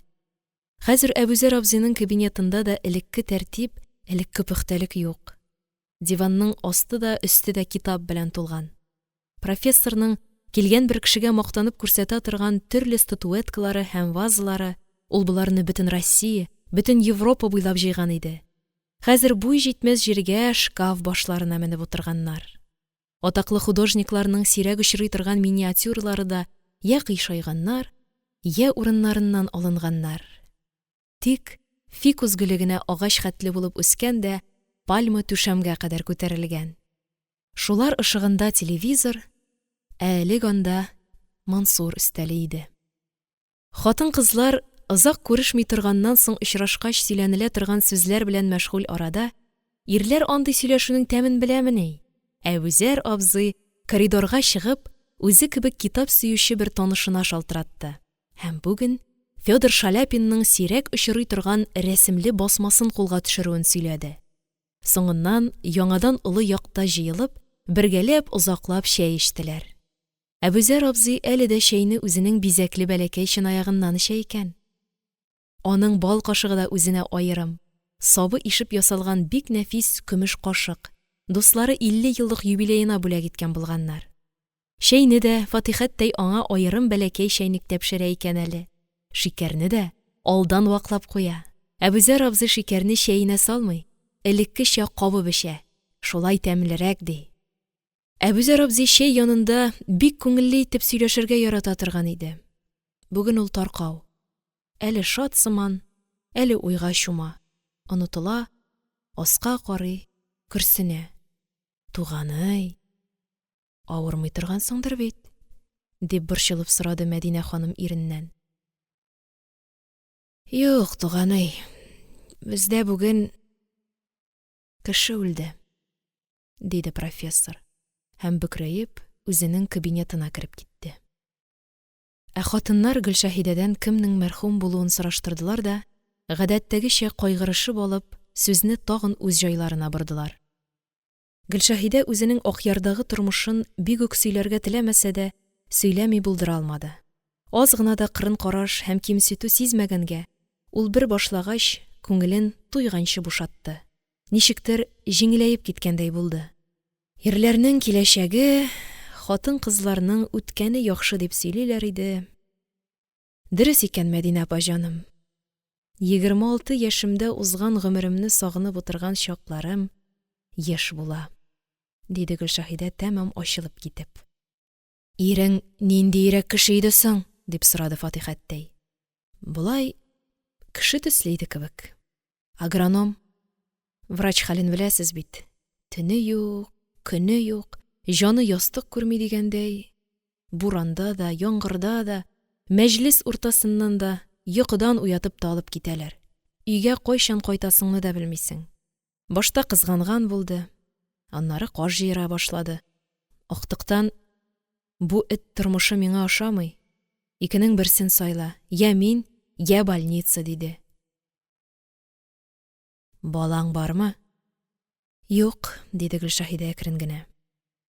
Хәзер Әбүзәр абзыйның кабинетында да элекке тәртип, элекке пөхтәлек юк. Диванның асты да, өсте дә китап белән тулган. Профессорның килгән бер кешегә мактанып күрсәтә торган төрле статуэткалары һәм вазалары, ул боларны бөтен Россия, бөтен Европа буйлап җыйган иде. Хәзер буй җитмәс җиргә шкаф башларына менеп утырганнар. Атаклы художникларның сирәк очрый торган миниатюралары да йә кыйшайганнар, йә урыннарыннан алынганнар. Тик фикус гөле генә агач хәтле булып үскән дә пальма түшәмгә кадәр күтәрелгән. Шулар ышыгында телевизор, ә элек анда Мансур өстәле иде. Хатын-кызлар озак күрешми торганнан соң очрашкач сөйләнелә торган сүзләр белән мәшгуль арада, ирләр андый сөйләшүнең тәмен беләмени? Әбүзәр абзый, коридорга чыгып, үзе кебек китап сөюче бер танышына шалтыратты һәм бүген Фёдор Шаляпинның сирәк очрый торган рәсемле басмасын кулга төшерүен сөйләде. Соңыннан яңадан олы якта җыелып, бергәләп озаклап чәй эчтеләр. Әбүзәр абзый әле дә чәйне үзенең бизәкле бәләкәй чынаягыннан эчә икән. Аның бал кашыгы да үзенә аерым, сабы ишеп ясалган бик нәфис көмеш кашык, дуслары 50 еллык юбилеена бүләк иткән булганнар. Чәйне дә Фатихәттәй аңа аерым бәләкәй чәйнектә пешерә икән әле. Шикәрне дә алдан ваклап куя. Әбүзәр абзый шикәрне чәенә салмый, элеккечә кабып эчә, шулай тәмлерәк, ди. Әбүзәр абзый чәй янында бик күңелле итеп сөйләшергә ярата торган иде. Бүген ул таркау. Әле шат сыман, әле уйга чума. Онытыла, аска карый, көрсенә. Туганый, авырмый торгансыңдыр бит? дип борчылып сорады Мәдинә ханым иреннән. Юк, туганый, бездә бүген кеше үлде. диде профессор һәм, бөкрәеп, үзенең кабинетына кереп китте. Ә хатыннар Гөлшәһидәдән кемнең мәрхүм булуын сораштырдылар да, гадәттәгечә кайгырышып алып, сүзне тагын үз җайларына бордылар. Гөлшәһидә үзенең Акъярдагы тормышын бик үк сөйләргә теләмәсә дә, сөйләми булдыра алмады. Аз гына да кырын караш һәм кимсетү сизмәгәнгә, ул бер башлагач, күңелен туйганчы бушатты. Ничектер җиңеләеп киткәндәй булды. Ирләрнең киләчәге, хатын-кызларның үткәне яхшы дип сөйлиләр иде. Дөрес икән, Мәдинә апа җаным. 26 яшемдә узган гомеремне сагынып утырган чакларым еш була, диде Гөлшаһидә тәмам ачылып китеп. Ирең ниндиерәк кеше иде соң? дип сорады Фатихәттәй. Болай кеше төсле иде кебек. Агроном. Врач хәлен беләсез бит, төне юк, көне юк, җаны ястык күрми дигәндәй, буранда да, яңгырда да, мәҗлес уртасыннан да, йокыдан уятып та алып китәләр. Өйгә кайчан кайтасыңны да белмисең. Башта кызганган булды, аннары каш җыера башлады. Актыктан: «Бу эт тормышы миңа ошамый, икенең берсен сайла, йә мин, йә больница», – диде. «Балаң бармы?» «Юк», – диде Гөлшәһидә әкрен генә.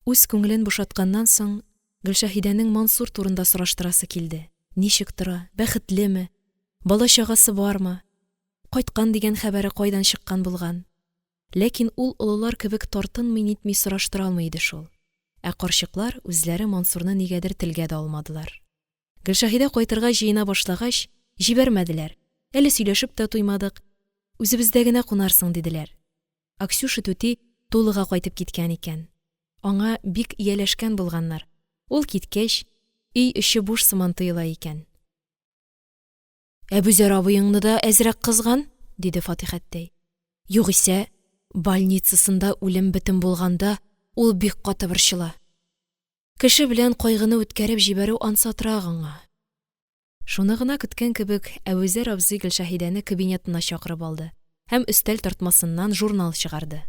Үз күңелен бушатканнан соң, Гөлшәһидәнең Мансур турында сораштырасы килде. Ничек тора, бәхетлеме, бала-чагасы бармы, кайткан дигән хәбәре кайдан чыккан булган? Ләкин ул олылар кебек тартынмый-нитми сораштыра алмый иде шул. Ә карчыклар үзләре Мансурны нигәдер телгә дә алмадылар. Гөлшәһидә кайтырга җыена башлагач, җибәрмәделәр. Әле сөйләшеп тә туймадык. Үзебездә генә кунарсың, диделәр. Аксюша түти Тулыга кайтып киткән икән. Аңа бик ияләшкән булганнар. Ул киткәч, өй эче буш сыман тоела икән. Әбүзәр абыеңны да әзрәк кызган, диде Фатихәттәй. Югыйсә, больницасында үлем-бетем булганда, ул бик каты борчыла. Кеше белән кайгыны үткәреп җибәрү ансатрак аңа. Шуны гына көткән кебек, Әбүзәр абзый Гөлшәһидәне кабинетына чакырып алды һәм өстәл тартмасыннан журнал чыгарды.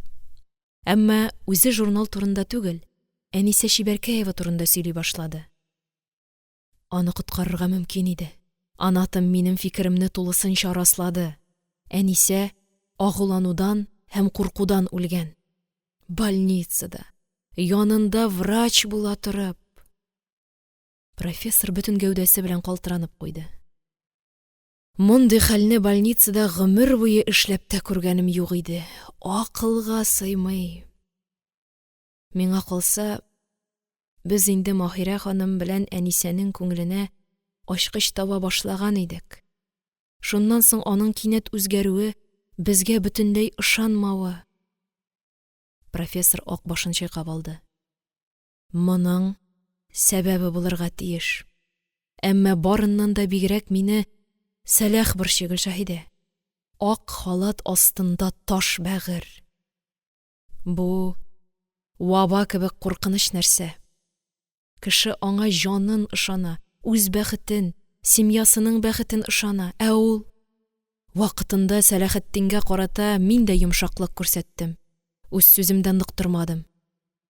Әмма үзе журнал турында түгел, Әнисә Чибәркәева турында сөйли башлады. Аны коткарырга мөмкин иде. Анатом минем фикеремне тулысынча раслады. Әнисә агуланудан һәм куркудан үлгән. Больницада, янында врач була торып. Профессор бөтен гәүдәсе белән калтыранып куйды. Мондый хәлне больницада гомер буе эшләп тә күргәнем юк иде. Акылга сыймый. Миңа калса, без инде Маһирә ханым белән Әнисәнең күңеленә ачкыч таба башлаган идек. Шуннан соң аның кинәт үзгәрүе, безгә бөтенләй ышанмавы. Профессор ак башын чайкап алды. Моның сәбәбе булырга тиеш. Әмма барыннан да бигрәк мине Сәлах борчый, Гөлшәһидә. Ак халат астында таш бәгырь. Бу ваба кебек куркыныч нәрсә. Кеше аңа җанын ышана, үз бәхетен, семьясының бәхетен ышана, ә ул Вакытында Сәләхетдингә карата мин дә йомшаклык күрсәттем. Үз сүземдә нык тормадым.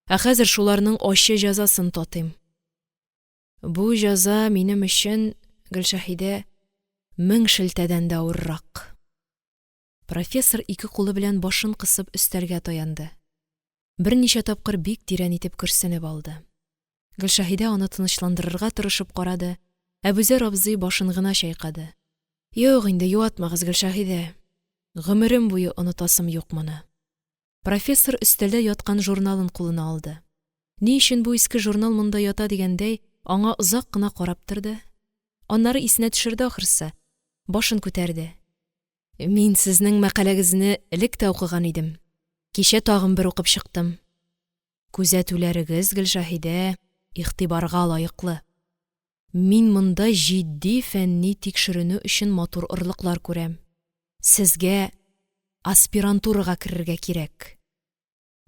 Ә хәзер шуларның ачы җәзасын татыйм. Бу җәза минем өчен, Гөлшәһидә, 1000 шелтәдән дә авыррак. Профессор ике кулы белән башын кысып өстәлгә таянды. Берничә тапкыр бик тирән итеп көрсенеп алды. Гөлшәһидә аны тынычландырырга тырышып карады, Әбүзәр абзый башын гына чайкады. Юк инде, юатмагыз, Гөлшәһидә. Гомерем буе онытасым юк моны. Профессор өстәлдә яткан журналын кулына алды. Ни өчен бу иске журнал монда ята дигәндәй, аңа озак кына карап торды. Аннары исенә төшерде ахрысы, башын күтәрде. Мин сезнең мәкаләгезне элек тә укыган идем. Кичә тагын бер укып чыктым. Күзәтүләрегез, Гөлшаһидә, игътибарга лаеклы. Мин монда җитди фәнни тикшеренү өчен матур орлыклар күрәм. Сезгә аспирантурага керергә кирәк.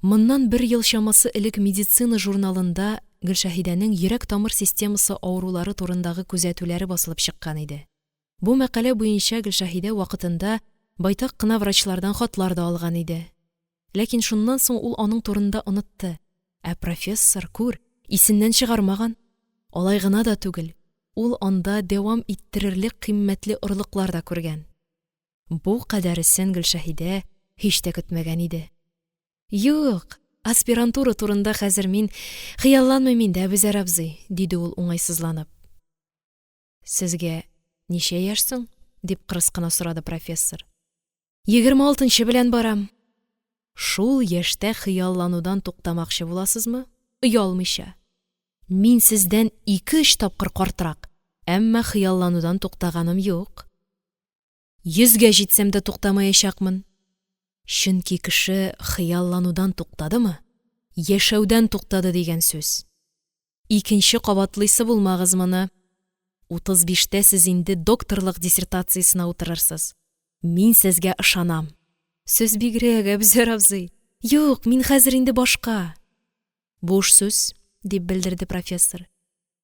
Моннан бер ел чамасы элек медицина журналында Гөлшәһидәнең йөрәк-тамыр системасы авырулары турындагы күзәтүләре басылып чыккан иде. Бу мәкалә буенча Гөлшәһидә вакытында байтак кына врачлардан хатлар да алган иде. Ләкин шуннан соң ул аның турында онытты. Ә профессор, күр, исеннән чыгармаган. Алай гына да түгел, ул анда дәвам иттерерлек кыйммәтле орлыклар да күргән. Бу кадәресен Гөлшәһидә һич тә көтмәгән иде. Юк, аспирантура турында хәзер мин хыялланмыйм инде, Әбүзәр абзый, диде ул уңайсызланып. Сезгә ничә яшь соң? дип кырыс кына сорады профессор. 26 белән барам. Шул яшьтә хыялланудан туктамакчы буласызмы? Оялмыйча. Мин сездән ике-өч тапкыр картрак, әмма хыялланудан туктаганым юк. Йөзгә җитсәм дә туктамаячакмын. Чөнки кеше хыялланудан туктадымы, яшәүдән туктады дигән сүз. Икенче кабатлыйсы булмагыз моны. 35-тә сез инде докторлык диссертациясенә утырырсыз. Мин сезгә ышанам. Сез бигрәк, Әбүзәр абзый! Юк, мин хәзер инде башка! Буш сүз, дип белдерде профессор.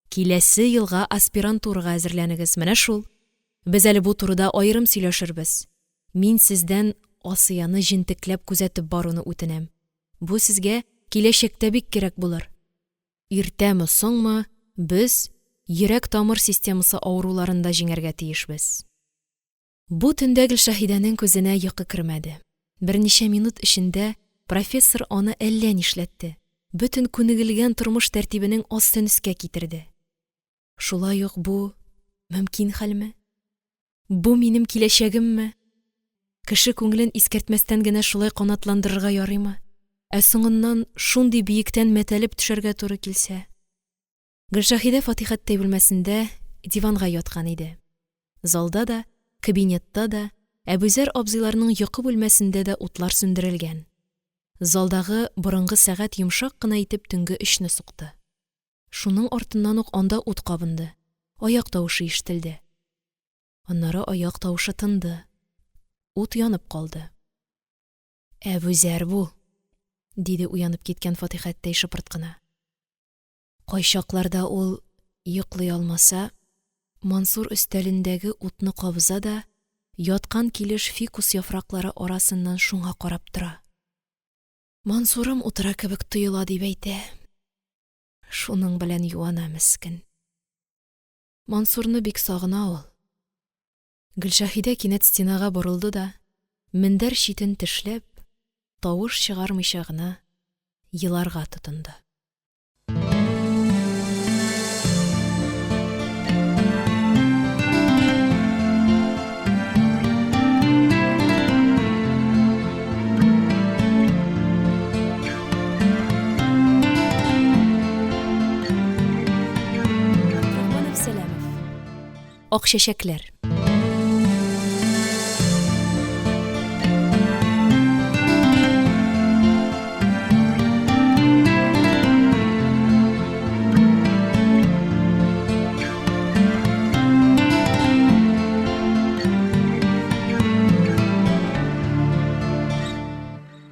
Киләсе елга аспирантурага әзерләнегез, менә шул! Без әле бу турыда аерым сөйләшербез. Мин сездән Асияне җентекләп күзәтеп баруны үтенәм. Бу сезгә киләчәктә бик кирәк булыр. Иртәме-соңмы, без йөрәк-тамыр системасы авыруларын да җиңәргә тиешбез. Бу төндә Гөлшәһидәнең күзенә йокы кермәде. Берничә минут эчендә профессор аны әллә нишләтте, бөтен күнегелгән тормыш тәртибенең астын өскә китерде. Шулай ук бу мөмкин хәлме? Бу минем киләчәгемме? Кеше күңелен искәртмәстән генә шулай канатландырырга ярыймы? Ә соңыннан шундый биектән мәтәлеп төшәргә туры килсә? Гөлшәһидә Фатихәттәй бүлмәсендә диванга яткан иде. Залда да, кабинетта да, Әбүзәр абзыйларның йокы бүлмәсендә дә утлар сүндерелгән. Залдагы борынгы сәгать йомшак кына итеп төнге өчне сукты. Шуның артыннан ук анда ут кабынды, аяк тавышы ишетелде. Аннары аяк тавышы тынды. Ут янып калды. Әбүзәр бу, диде уянып киткән Фатихәттәй шыпырт кына. Кайчакларда ул йоклый алмаса, Мансур өстәлендәге утны кабыза да, яткан килеш фикус яфраклары арасыннан шуңа карап тора. Мансурым утыра кебек тоела дип әйтә. Шуның белән юана мескен. Мансурны бик сагына ул. Гөлшәһидә кинәт стенага борылды да, мендәр читен тешләп, тавыш чыгармыйча гына еларга тотынды. Абдрахманов Сәләмов. Ак чәчәкләр.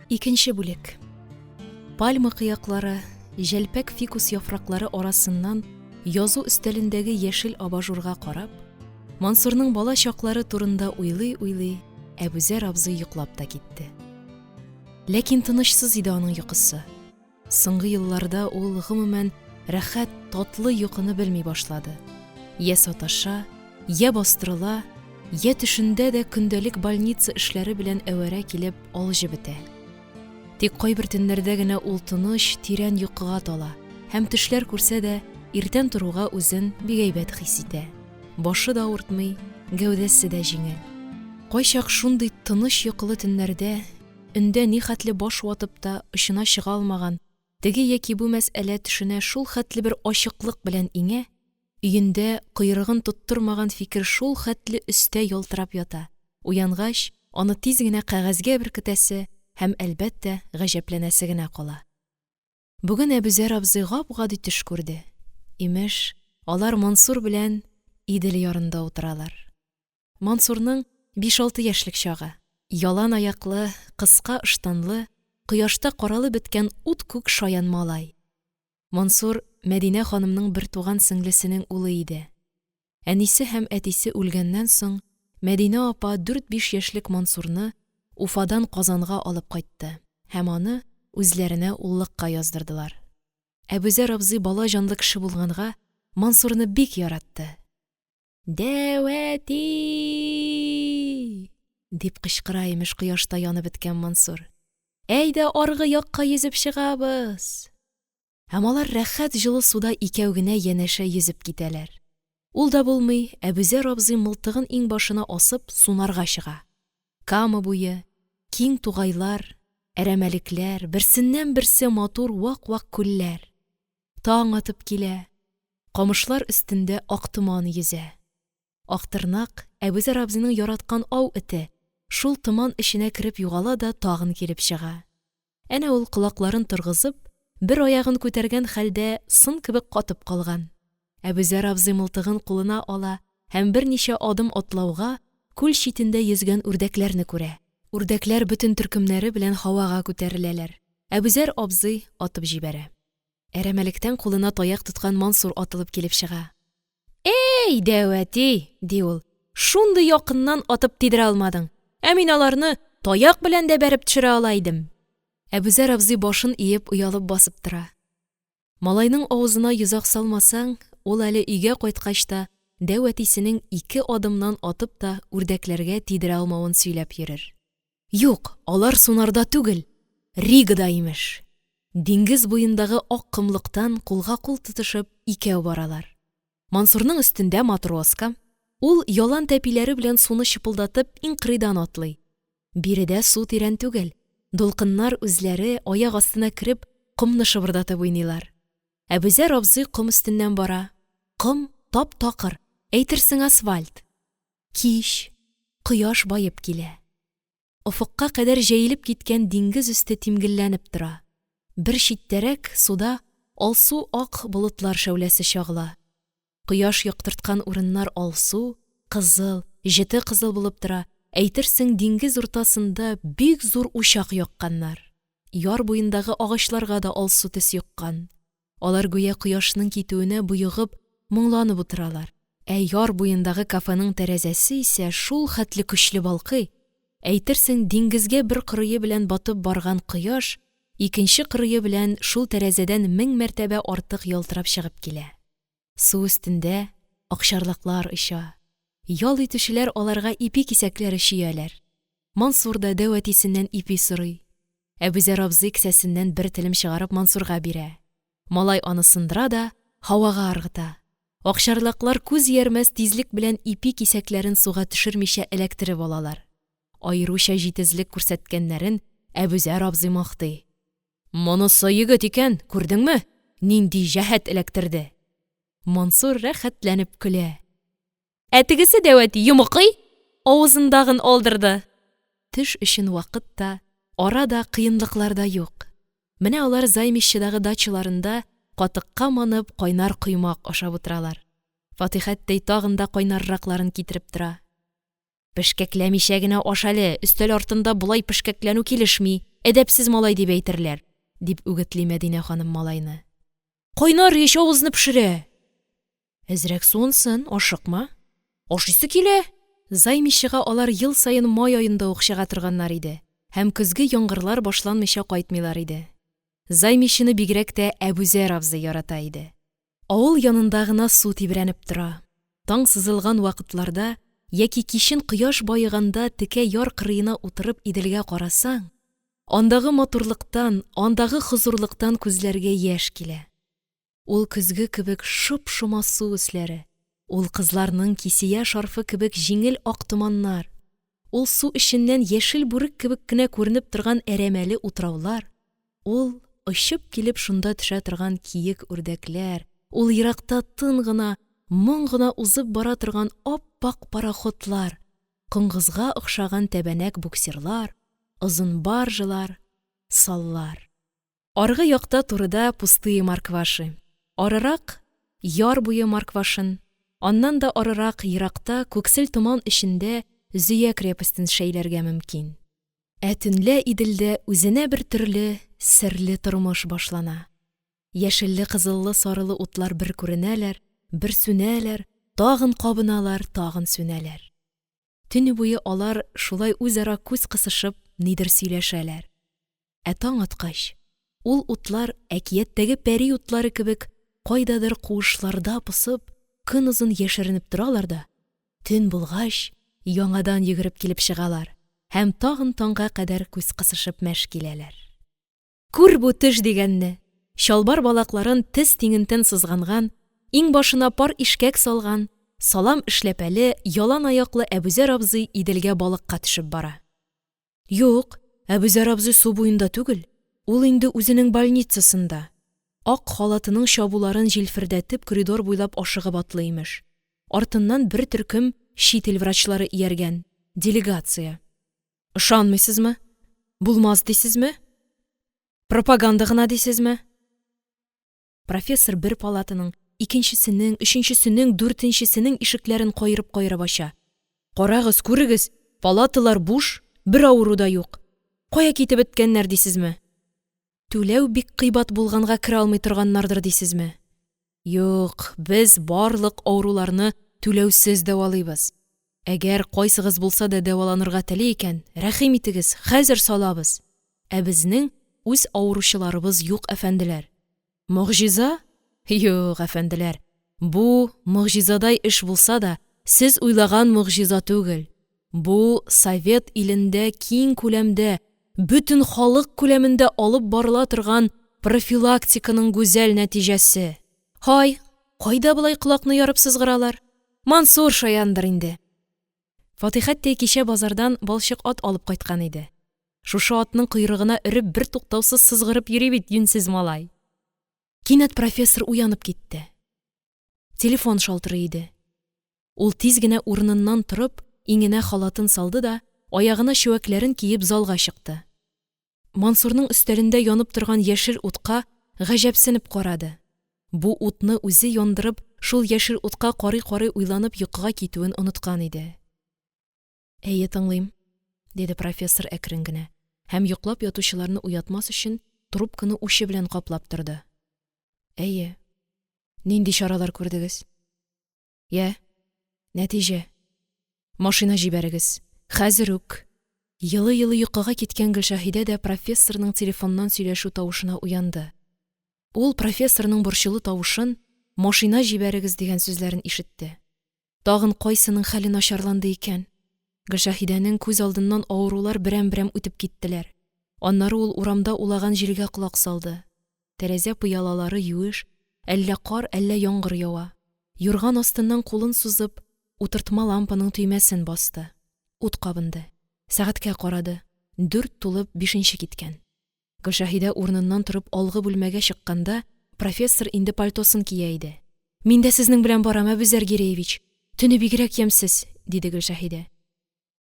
Икенче бүлек. Пальма кыяклары, җәлпәк фикус яфраклары арасыннан язу өстәлендәге яшел абажурга карап, Мансурның бала чаклары турында уйлый-уйлый, Әбүзәр абзый йоклап та китте. Ләкин тынычсыз иде аның йокысы. Соңгы елларда ул, гомумән, рәхәт, татлы йокыны белми башлады. Йә саташа, йә бастырыла, йә төшендә дә көндәлек больница эшләре белән әвәрә килеп алҗып бетә. Тик кайбер төннәрдә генә ул тыныч, тирән йокыга тала һәм төшләр күрсә дә, иртән торуга үзен бик әйбәт хис итә. Башы да авыртмый, гәүдәсе дә җиңел. Кайчак шундый тыныч йокылы төннәрдә өндә нихәтле баш ватып та очына чыга алмаган теге яки бу мәсьәлә төшенә шул хәтле бер ачыклык белән иңә, өендә койрыгын тоттырмаган фикер шул хәтле өстә ялтырап ята, уянгач, аны тиз генә кәгазьгә беркетәсе һәм, әлбәттә, гаҗәпләнәсе генә кала. Бүген Әбүзәр абзый гап-гади төш күрде. Имеш, алар Мансур белән Идел ярында утыралар. Мансурның биш-алты яшьлек чагы. Ялан аяклы, кыска ыштанлы, кояшта каралып беткән ут күк шаян малай. Мансур Мәдинә ханымның бертуган сеңлесенең улы иде. Әнисе һәм әтисе үлгәннән соң, Мәдинә апа дүрт-биш яшьлек Мансурны Уфадан Казанга алып кайтты һәм аны үзләренә уллыкка яздырдылар. Әбүзәр абзый бала җанлы кеше булганга, Мансурны бик яратты. Дәү әти! Дип кычкыра, имеш, кояшта янып беткән Мансур. Әйдә аргы якка йөзеп чыгабыз! Һәм алар рәхәт җылы суда икәү генә янәшә йөзеп китәләр. Ул да булмый, Әбүзәр абзый мылтыгын иңбашына асып, сунарга чыга. Кама буе, киң тугайлар, әрәмәлекләр, берсеннән-берсе матур вак-вак күлләр. Таң атып килә. Камышлар өстендә ак томан йөзә. Актырнак, Әбүзәр абзыйның яраткан ау эте, шул томан эченә кереп югала да тагын килеп чыга. Әнә ул колакларын торгызып, бер аягын күтәргән хәлдә сын кебек катып калган. Әбүзәр абзый мылтыгын кулына ала һәм берничә адым атлауга күл читендә йөзгән үрдәкләрне күрә. Үрдәкләр бөтен төркемнәре белән һавага күтәреләләр. Әбүзәр абзый атып җибәрә. Әрәмәлектән кулына таяк тоткан Мансур атылып килеп чыга. – Әй, дәү әти, – ди ул, – шундый якыннан атып тидерә алмадың, ә мин аларны таяк белән дә бәреп төшерә ала идем. Әбүзәр абзый башын иеп, оялып басып тора. Малайның авызына йозак салмасаң, ул әле өйгә кайткач та дәү әтисенең ике адымнан атып та үрдәкләргә тидерә алмавын сөйләп йөрер. Юк, алар сунарда түгел, Ригада, имеш. Диңгез буендагы ак комлыктан кулга-кул тотышып икәү баралар. Мансурның өстендә матроска. Ул ялан тәпиләре белән суны чыпылдатып иң кырыйдан атлый. Биредә су тирән түгел, дулкыннар үзләре, аяк астына кереп, комны шыбырдатып уйныйлар. Әбүзәр абзый ком өстеннән бара. Ком тап-такыр, әйтерсең асфальт. Кич, кояш баеп килә. Офыкка кадәр җәелеп киткән диңгез өсте тимгелләнеп тора. Бер читтәрәк, суда, алсу-ак болытлар шәүләсе чагыла. Кояш яктырткан урыннар алсу, кызыл, җете кызыл булып тора, әйтерсең диңгез уртасында бик зур учак якканнар. Яр буендагы агачларга да алсу төс йоккан. Алар гүя кояшның китүенә боегып, моңланып утыралар. Ә яр буендагы кафеның тәрәзәсе исә шулхәтле көчле балкый, әйтерсең диңгезгә бер кырые белән батып барган кояш икенче кырые белән шул тәрәзәдән 1000 мәртәбә артык ялтырап чыгып килә. Су өстендә акчарлаклар оча. Ял итүчеләр аларга ипи кисәкләре чөяләр. Мансур да дәү әтисеннән ипи сорый. Әбүзәр абзый кесәсеннән бер телем чыгарып Мансурга бирә. Малай аны сындыра да һавага ыргыта. Акчарлаклар күз иярмәс тизлек белән ипи кисәкләрен суга төшермичә эләктереп алалар. Аеруча җитезлек күрсәткәннәрен Әбүзәр абзый мактый. Монысы егет икән, күрдеңме, нинди җәһәт эләктерде! Мансур рәхәтләнеп көлә. Ә тегесе дәү әти йомыкый, авызындагын алдырды. Төш өчен вакыт та, ара да, кыенлыклар да юк. Менә алар Займищедагы дачаларында катыкка манып кайнар коймак ашап утыралар. Фатихәттәй тагын да кайнарракларын китереп тора. Пешкәкләмичә генә аша әле, өстәл артында болай пешкәкләнү килешми, әдәпсез малай дип әйтерләр, дип үгетли Мәдинә ханым малайны. Кайнар ич, авызны пешерә. Әзрәк суынсын, ашыкма. Ашыйсы килә. Займищега алар ел саен май аенда ук чыга торганнар иде һәм көзге яңгырлар башланмыйча кайтмыйлар иде. Займищены бигрәк тә Әбүзәр абзый ярата иде. Авыл янында гына су тибрәнеп тора. Таң сызылган вакытларда яки кичен кояш баеганда текә яр кырыена утырып Иделгә карасаң, андагы матурлыктан, андагы хозурлыктан күзләргә яшь килә. Ул көзге кебек шоп-шома су өсләре, ул кызларның кисия шарфы кебек җиңел ак томаннар, ул су эченнән яшел бүрек кебек кенә күренеп торган әрәмәле утраулар, ул очып килеп шунда төшә торган киек үрдәкләр, ул еракта тын гына, моң гына узып бара торган ап-ак пароходлар, коңгызга охшаган тәбәнәк буксирлар, озын баржалар, саллар. Аргы якта турыда Пустые Моркваши, арырак Яр буе Морквашын, аннан да арырак еракта күксел томан эчендә Зөя крепостен шәйләргә мөмкин. Ә төнлә Иделдә үзенә бер төрле серле тормыш башлана. Яшелле-кызыллы-сарылы утлар бер күренәләр, бер сүнәләр, тагын кабыналар, тагын сүнәләр. Төне буе алар шулай үзара күз кысышып нидер сөйләшәләр. Ә таң аткач, ул утлар әкияттәге пәри утлары кебек кайдадыр куышларда посып, көнозын яшеренеп торалар да, төн булгач, яңадан йөгереп килеп чыгалар һәм тагын таңга кадәр күз кысышып мәш киләләр. Күр бу төш дигәнне! Чалбар балакларын тез тиңентен сызганган, иңбашына пар ишкәк салган, салам эшләпәле, ялан аяклы Әбүзәр абзый Иделгә балыкка төшеп бара. Юк, Әбүзәр абзый су буенда түгел, ул инде үзенең больницасында. Ак халатының чабуларын җилфердәтеп коридор буйлап ашыгып атлый, имеш. Артыннан бер төркем чит ил врачлары ияргән. Делегация. Ышанмыйсызмы? Булмас дисезме? Пропаганда гына дисезме? Профессор бер палатаның, икенчесенең, өченчесенең, дүртенчесенең ишекләрен каерып-каерып ача. Карагыз, күрегез, палаталар буш. Бер авыру да юк. Кая китеп беткәннәр дисезме? Түләү бик кыйбат булганга керә алмый торганнардыр дисезме? Юк, без барлык авыруларны түләүсез дәвалыйбыз. Әгәр кайсыгыз булса да дәваланырга тели икән, рәхим итегез, хәзер салабыз! Ә безнең үз авыручыларыбыз юк, әфәнделәр. Могҗиза? Юк, әфәнделәр, бу, могҗизадай эш булса да, сез уйлаган могҗиза түгел. Бу – совет илендә киң күләмдә, бөтен халык күләмендә алып барыла торган профилактиканың гүзәл нәтиҗәсе. Һай, кайда болай колакны ярып сызгыралар? Мансур шаяндыр инде. Фатихәттәй кичә базардан балчык ат алып кайткан иде. Шушы атның койрыгына өреп бертуктаусыз сызгырып йөри бит юньсез малай. Кинәт профессор уянып китте. Телефон шалтырый иде. Ул тиз генә урыныннан торып, иңенә халатын салды да, аягына чүәкләрен киеп залга чыкты. Мансурның өстәлендә янып торган яшел утка гаҗәпсенеп карады. Бу утны үзе яндырып, шул яшел утка карый-карый уйланып йокыга китүен оныткан иде. Әйе, тыңлыйм, диде профессор әкрен генә һәм йоклап ятучыларны уятмас өчен трубканы учы белән каплап торды. Әйе. Нинди чаралар күрдегез? Йә, нәтиҗә. Машина җибәрегез. Хәзер үк. Елый-елый йокыга киткән Гөлшәһидә дә профессорның телефоннан сөйләшү тавышына уянды. Ул профессорның борчулы тавышын, машина җибәрегез дигән сүзләрен ишетте. Тагын кайсының хәле начарланды икән? Гөлшәһидәнең күз алдыннан авырулар берәм-берәм үтеп киттеләр. Аннары ул урамда улаган җилгә колак салды. Тәрәзә пыялалары юеш, әллә кар, әллә яңгыр ява. Юрган астыннан кулын сузып, утыртма лампаның төймәсен басты. Ут кабынды. Сәгатькә карады, дүрт тулып бишенче киткән. Гөлшәһидә урыныннан торып алгы бүлмәгә чыкканда, профессор инде пальтосын кия иде. Мин дә сезнең белән барам, Әбүзәр Гиреевич. Төне бигрәк ямьсез, диде Гөлшәһидә.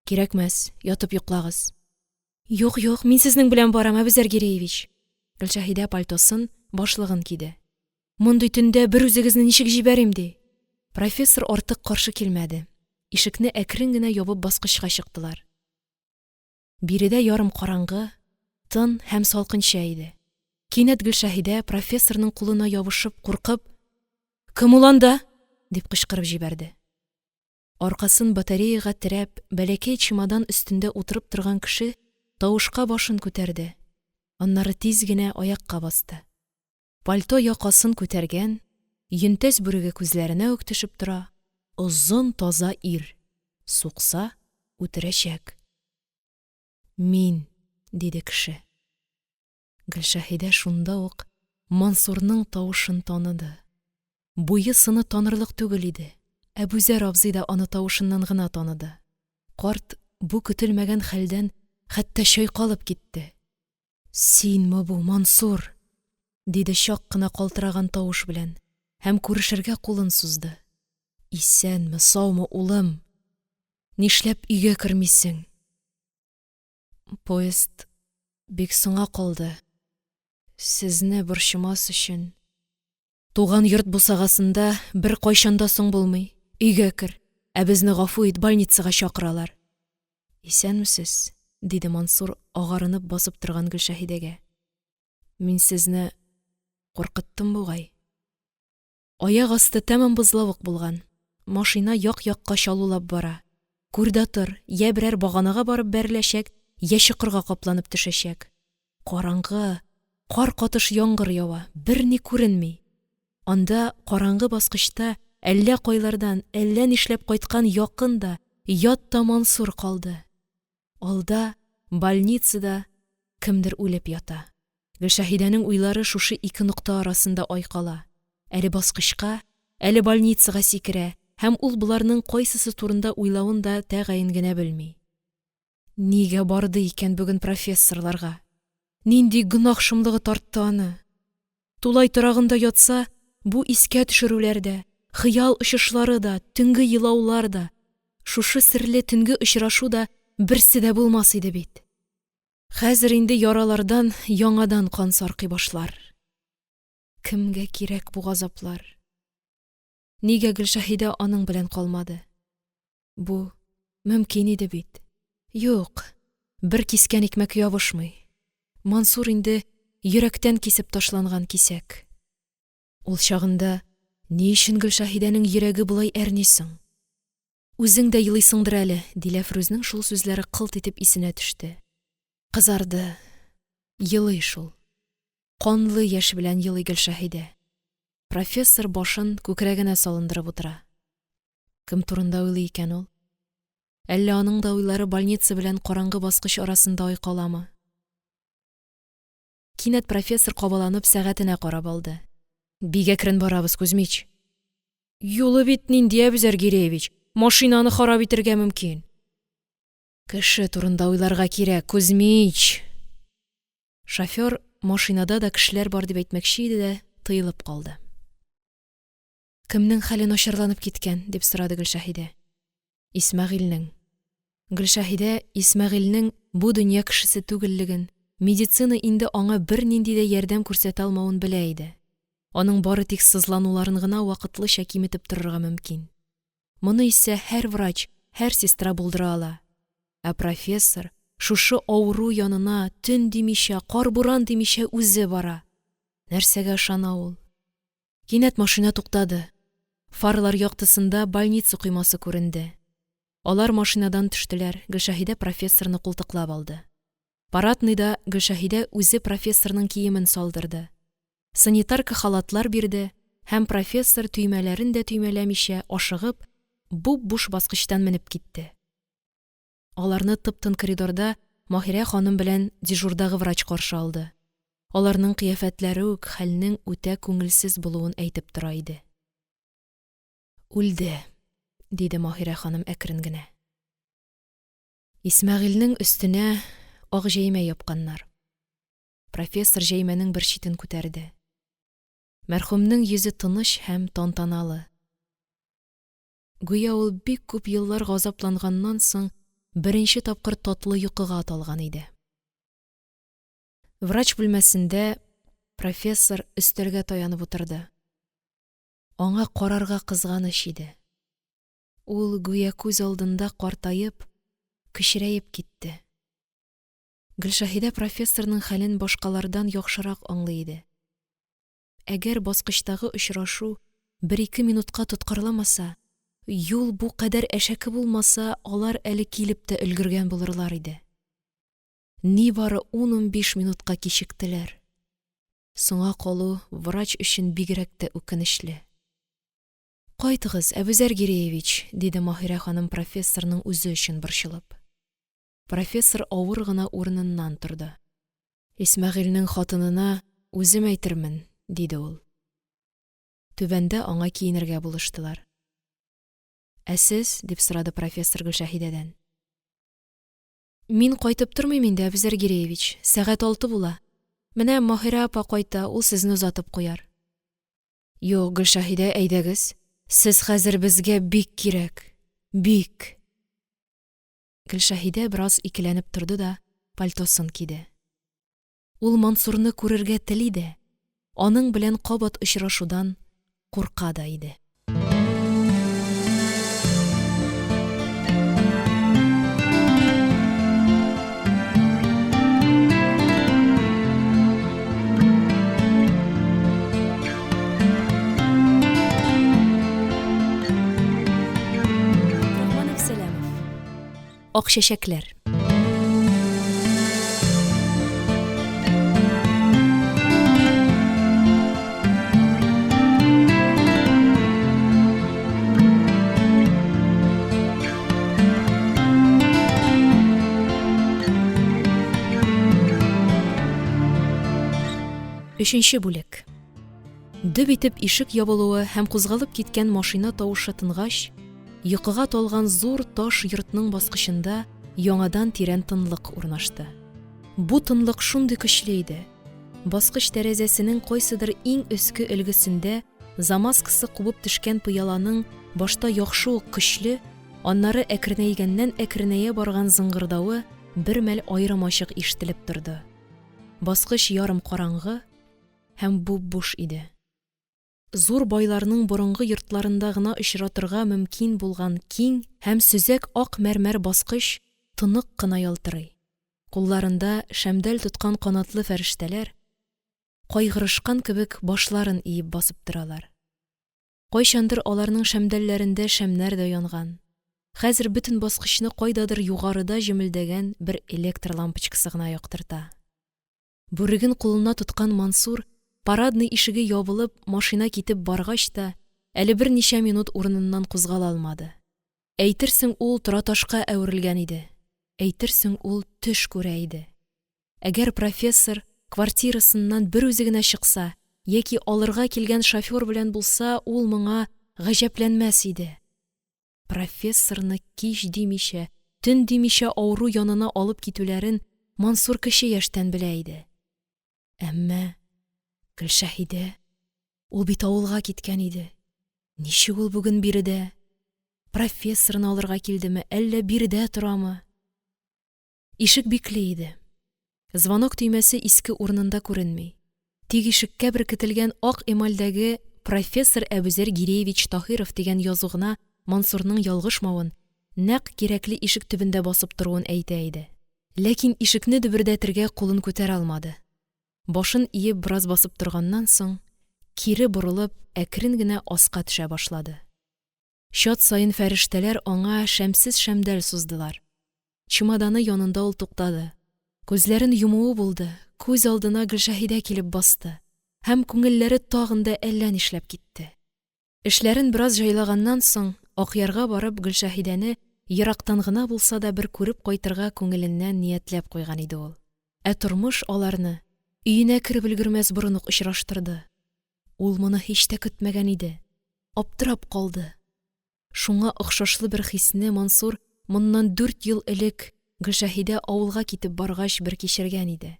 Кирәкмәс, ятып йоклагыз. Юк, юк, мин сезнең белән барам, Әбүзәр Гиреевич. Гөлшәһидә пальтосын, башлыгын киде. Мондый төндә бер үзегезне ничек җибәрим, ди. Профессор артык каршы килмәде. Ишекне әкрен генә ябып баскычка чыктылар. Биредә ярым караңгы, тын һәм салкынча иде. Кинәт Гөлшәһидә, профессорның кулына ябышып, куркып: Кем ул анда? дип кычкырып җибәрде. Аркасын батареяга терәп, бәләкәй чемодан өстендә утырып торган кеше тавышка башын күтәрде, аннары тиз генә аякка басты. Пальто якасын күтәргән, йөнтәс бүреге күзләренә үк төшеп тора, озын таза ир, сукса, үтерәчәк. Мин, диде кеше. Гөлшәһидә шунда ук Мансурның тавышын таныды. Буе-сыны танырлык түгел иде. Әбүзәр абзый да аны тавышыннан гына таныды. Карт бу көтелмәгән хәлдән хәтта чайкалып китте. Синме бу, Мансур? диде чак кына калтыраган тавыш белән һәм күрешергә кулын сузды. Исәнме, саумы, улым? Нишләп өйгә кермисең? Поезд бик соңа калды. Сезне борчымас өчен. Туган йорт бусагасында беркайчан да соң булмый. Өйгә кер. Ә безне гафу ит, больницага чакыралар. Исәнмесез, диде Мансур, агарынып басып торган Гөлшәһидәгә. Мин сезне куркыттым бугай. Аяк асты тәмам бозлавык булган. Машина як-якка чалулап бара. Күр дә тор, йә берәр баганага барып бәреләчәк, йә чокырга капланып төшәчәк. Караңгы, кар катыш яңгыр ява, берни күренми. Анда, караңгы баскычта, әллә кайлардан, әллә нишләп кайткан якын да, ят та Мансур калды. Алда, больницада, кемдер үлеп ята. Гөлшәһидәнең уйлары шушы ике нокта арасында айкала. Әле баскычка, әле больницага сикерә һәм ул боларның кайсысы турында уйлавын да тәгаен генә белми. Нигә барды икән бүген профессорларга? Нинди гөнаһ шомлыгы тартты аны? Тулай торагында ятса, бу искә төшерүләр дә, хыял очышлары да, төнге елаулар да, шушы серле төнге очрашу да берсе дә булмас иде бит. Хәзер инде яралардан яңадан кан саркый башлар. Кемгә кирәк бу газаплар? Нигә Гөлшәһидә аның белән калмады? Бу мөмкин иде бит. Юк. Бер кискән икмәк ябышмый. Мансур инде йөрәктән кисеп ташланган кисәк. Ул чагында ни өчен Гөлшәһидәнең йөрәге болай әрни соң? Үзең дә елыйсыңдыр әле, Диләфрүзнең шул сүзләре кылт итеп исенә төште. Кызарды. Елый шул. Канлы яшь белән елый Гөлшәһидә. Профессор башын күкрәгенә салындырып утыра. Кем турында уйлый икән ул? Әллә аның да уйлары больница белән караңгы баскыч арасында айкаламы? Кинәт профессор кабаланып сәгатенә карап алды. Бик әкрен барабыз, Кузьмич. Юлы бит нинди, Әбүзәр Гиреевич, машинаны харап итәргә мөмкин. Кеше турында уйларга кирәк, Кузьмич. Шофёр машинада да кешеләр бар дип әйтмәкче иде дә, тыелып калды. Кемнең хәле начарланып киткән? – дип сорады Гөлшәһидә. Исмәгыйльнең. Гөлшәһидә Исмәгыйльнең бу дөнья кешесе түгеллеген, медицина инде аңа бернинди дә ярдәм күрсәтә алмавын белә иде. Аның бары тик сызлануларын гына вакытлыча киметеп торырга мөмкин. Моны исә һәр врач, һәр сестра булдыра ала. Ә профессор шушы авыру янына төн димичә, кар-буран димичә үзе бара. Нәрсәгә ышана ул? Кинәт машина туктады. Фаралар яктысында больница коймасы күренде. Алар машинадан төштеләр, Гөлшәһидә профессорны култыклап алды. Парадныйда Гөлшәһидә үзе профессорның киемен салдырды. Санитарка халатлар бирде һәм профессор төймәләрен дә төймәләмичә, ашыгып, буп-буш баскычтан менеп китте. Аларны тып-тын коридорда Маһирә ханым белән дежурдагы врач каршы алды. Аларның кыяфәтләре үк хәлнең үтә күңелсез булуын әйтеп тора иде. Үлде, диде Маһирә ханым әкрен генә. Исмәгыйльнең өстенә ак җәймә япканнар. Профессор җәймәнең бер читен күтәрде. Мәрхүмнең йөзе тыныч һәм тантаналы. Гүя ул бик күп еллар газапланганнан соң беренче тапкыр татлы йокыга талган иде. Врач бүлмәсендә профессор өстәлгә таянып утырды. Аңа карарга кызганыч иде. Ул гүя күз алдында картаеп, кечерәеп китте. Гөлшәһидә профессорның хәлен башкалардан яхшырак аңлый иде. Әгәр баскычтагы очрашу бер-ике минутка тоткарламаса, юл бу кадәр әшәке булмаса, алар әле килеп тә өлгергән булырлар иде. Нибары ун-унбиш минутка кичектеләр. Соңа калу врач өчен бигрәк тә үкенечле. Кайтыгыз, Әбүзәр Гиреевич, диде Маһирә ханым профессорның үзе өчен борчылып. Профессор авыр гына урыныннан торды. Исмәгыйльнең хатынына үзем әйтермен, диде ул. Түбәндә аңа киенергә булыштылар. Ә сез? – дип сорады профессор Гөлшәһидәдән. Мин кайтып тормыйм инде, Әбүзәр Гиреевич, сәгать 6 була. Менә Маһирә апа кайта, ул сезне озатып куяр. Юк, Гөлшәһидә, әйдәгез. Сез хәзер безгә бик кирәк. Бик. Гөлшәһидә бераз икеләнеп торды да пальтосын киде. Ул Мансурны күрергә тели дә, аның белән кабат очрашудан курка да иде. Рахманов Сәләмов. Ак чәчәкләр. Өченче бүлек. Дөп итеп ишек ябылуы һәм кузгалып киткән машина тавышы тынгач, йокыга талган зур таш йортның баскычында яңадан тирән тынлык урнашты. Бу тынлык шундый көчле иде. Баскыч тәрәзәсенең кайсыдыр иң өске өлгесендә замазкасы кубып төшкән пыяланың башта яхшы ук көчле, аннары әкренәйгәннән-әкренәя барган зыңгырдавы бер мәл аерым-ачык ишетелеп торды. Баскыч ярым караңгы һәм буп-буш иде. Зур байларның борынгы йортларында гына очратырга мөмкин булган киң һәм сөзәк ак мәрмәр баскыч тонык кына ялтырый. Кулларында шәмдәл тоткан канатлы фәрештәләр, кайгырышкан кебек, башларын иеп басып торалар. Кайчандыр аларның шәмдәлләрендә шәмнәр дә янган, хәзер бөтен баскычны кайдадыр югарыда җемелдәгән бер электр лампочкасы гына яктырта. Бүреген кулына тоткан Мансур, парадный ишеге ябылып, машина китеп баргач та, әле берничә минут урыныннан кузгала алмады. Әйтерсең ул тораташка әверелгән иде, әйтерсең ул төш күрә иде. Әгәр профессор квартирасыннан берүзе генә чыкса яки алырга килгән шофёр белән булса, ул моңа гаҗәпләнмәс иде. Профессорны кич димичә, төн димичә авыру янына алып китүләрен Мансур кече яшьтән белә иде. Әмма Гөлшәһидә, ул бит авылга киткән иде. Ничек ул бүген биредә? Профессорны алырга килдеме, әллә биредә торамы? Ишек бикле иде. Звонок төймәсе иске урынында күренми. Тик ишеккә беркетелгән ак эмальдәге Профессор Әбүзәр Гиреевич Таһиров дигән язу гына Мансурның ялгышмавын, нәкъ кирәкле ишек төбендә басып торуын әйтә иде. Ләкин ишекне дөбердәтергә кулын күтәрә алмады. Башын иеп бераз басып торганнан соң, кире борылып, әкрен генә аска төшә башлады. Чат саен фәрештәләр аңа шәмсез шәмдәл суздылар. Чемоданы янында ул туктады. Күзләрен йомуы булды, күз алдына Гөлшәһидә килеп басты һәм күңелләре тагын да әллә нишләп китте. Эшләрен бераз җайлаганнан соң, Акъярга барып Гөлшәһидәне ерактан гына булса да бер күреп кайтырга күңеленнән ниятләп куйган иде ул. Ә тормыш аларны өенә кереп өлгермәс борын ук очраштырды. Ул моны һич тә көтмәгән иде. Аптырап калды. Шуңа охшашлы бер хисне Мансур моннан дүрт ел элек Гөлшәһидә авылга китеп баргач бер кичергән иде.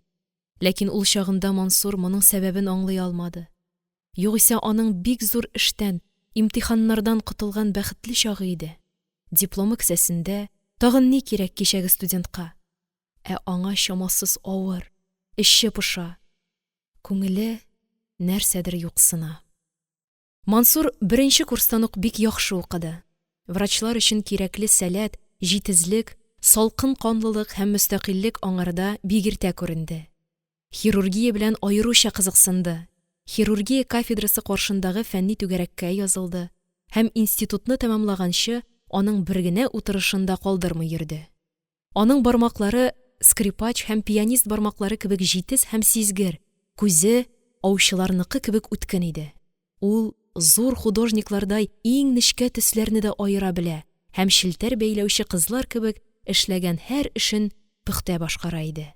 Ләкин ул чагында Мансур моның сәбәбен аңлый алмады. Югыйсә аның бик зур эштән, имтиханнардан котылган бәхетле чагы иде. Дипломы кесәсендә, тагын ни кирәк кичәге студентка? Ә аңа чамасыз авыр, эче поша. Күңеле нәрсәдер юксына. Мансур беренче курстан ук бик яхшы укыды. Врачлар өчен кирәкле сәләт, җитезлек, салкын канлылык һәм мөстәкыйльлек аңарда бик иртә күренде. Хирургия белән аеруча кызыксынды. Хирургия кафедрасы каршындагы фәнни түгәрәккә язылды һәм институтны тәмамлаганчы аның бер генә утырышын да калдырмый йөрде. Аның бармаклары скрипач һәм пианист бармаклары кебек җитез һәм сизгер, күзе аучыларныкы кебек үткен иде. Ул зур художниклардай иң нечкә төсләрне дә аера белә һәм челтәр бәйләүче кызлар кебек эшләгән һәр эшен пөхтә башкара иде.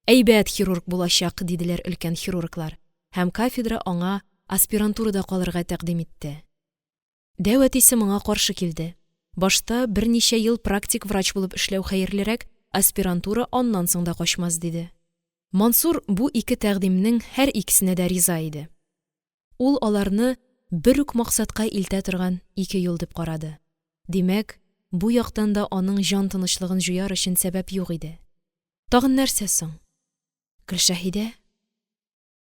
Әйбәт хирург булачак, диделәр өлкән хирурглар һәм кафедра аңа аспирантурада калырга тәкъдим итте. Дәү әтисе моңа каршы килде. Башта берничә ел практик врач булып эшләү хәерлерәк, аспирантура аннан соң да качмас, диде. Мансур бу ике тәкъдимнең һәр икесенә дә риза иде. Ул аларны бер үк максатка илтә торган ике юл дип карады. Димәк, бу яктан да аның җан тынычлыгын җуяр өчен сәбәп юк иде. Тагын нәрсә соң? Гөлшәһидә?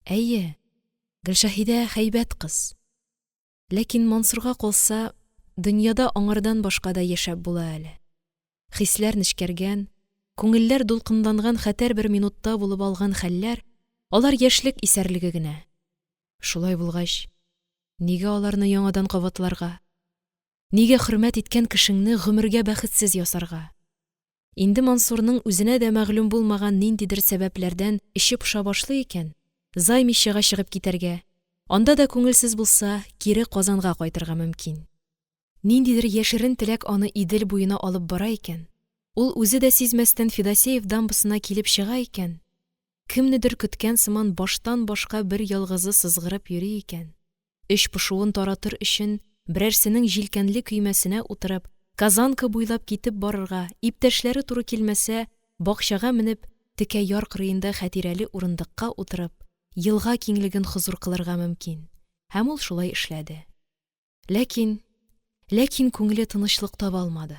Әйе, Гөлшәһидә һәйбәт кыз. Ләкин Мансурга калса, дөньяда аңардан башка да яшәп була әле. Хисләр нечкәргән, күңелләр дулкынланган хәтәр бер минутта булып алган хәлләр, алар яшьлек исәрлеге генә. Шулай булгач, нигә аларны яңадан кабатларга? Нигә хөрмәт иткән кешеңне гомергә бәхетсез ясарга? Инде Мансурның үзенә дә мәгълүм булмаган ниндидер сәбәпләрдән эче поша башлый икән, Займищега чыгып китәргә, анда да күңелсез булса, кире Казанга кайтырга мөмкин. Ниндидер яшерен теләк аны Идел буена алып бара икән, ул үзе дә сизмәстән Федосеев дамбасына килеп чыга икән, кемнедер көткән сыман баштан-башка бер ялгызы сызгырып йөри икән, Эч пошуын таратыр өчен берәрсенең җилкәнле көймәсенә утырып, Казанка буйлап китеп барырга, иптәшләре туры килмәсә, бакчага менеп, текә яр кырыенда хәтирәле урындыкка утырып, елга киңлеген хозур кылырга мөмкин. Һәм ул шулай эшләде. Ләкин, ләкин күңеле тынычлык таба алмады.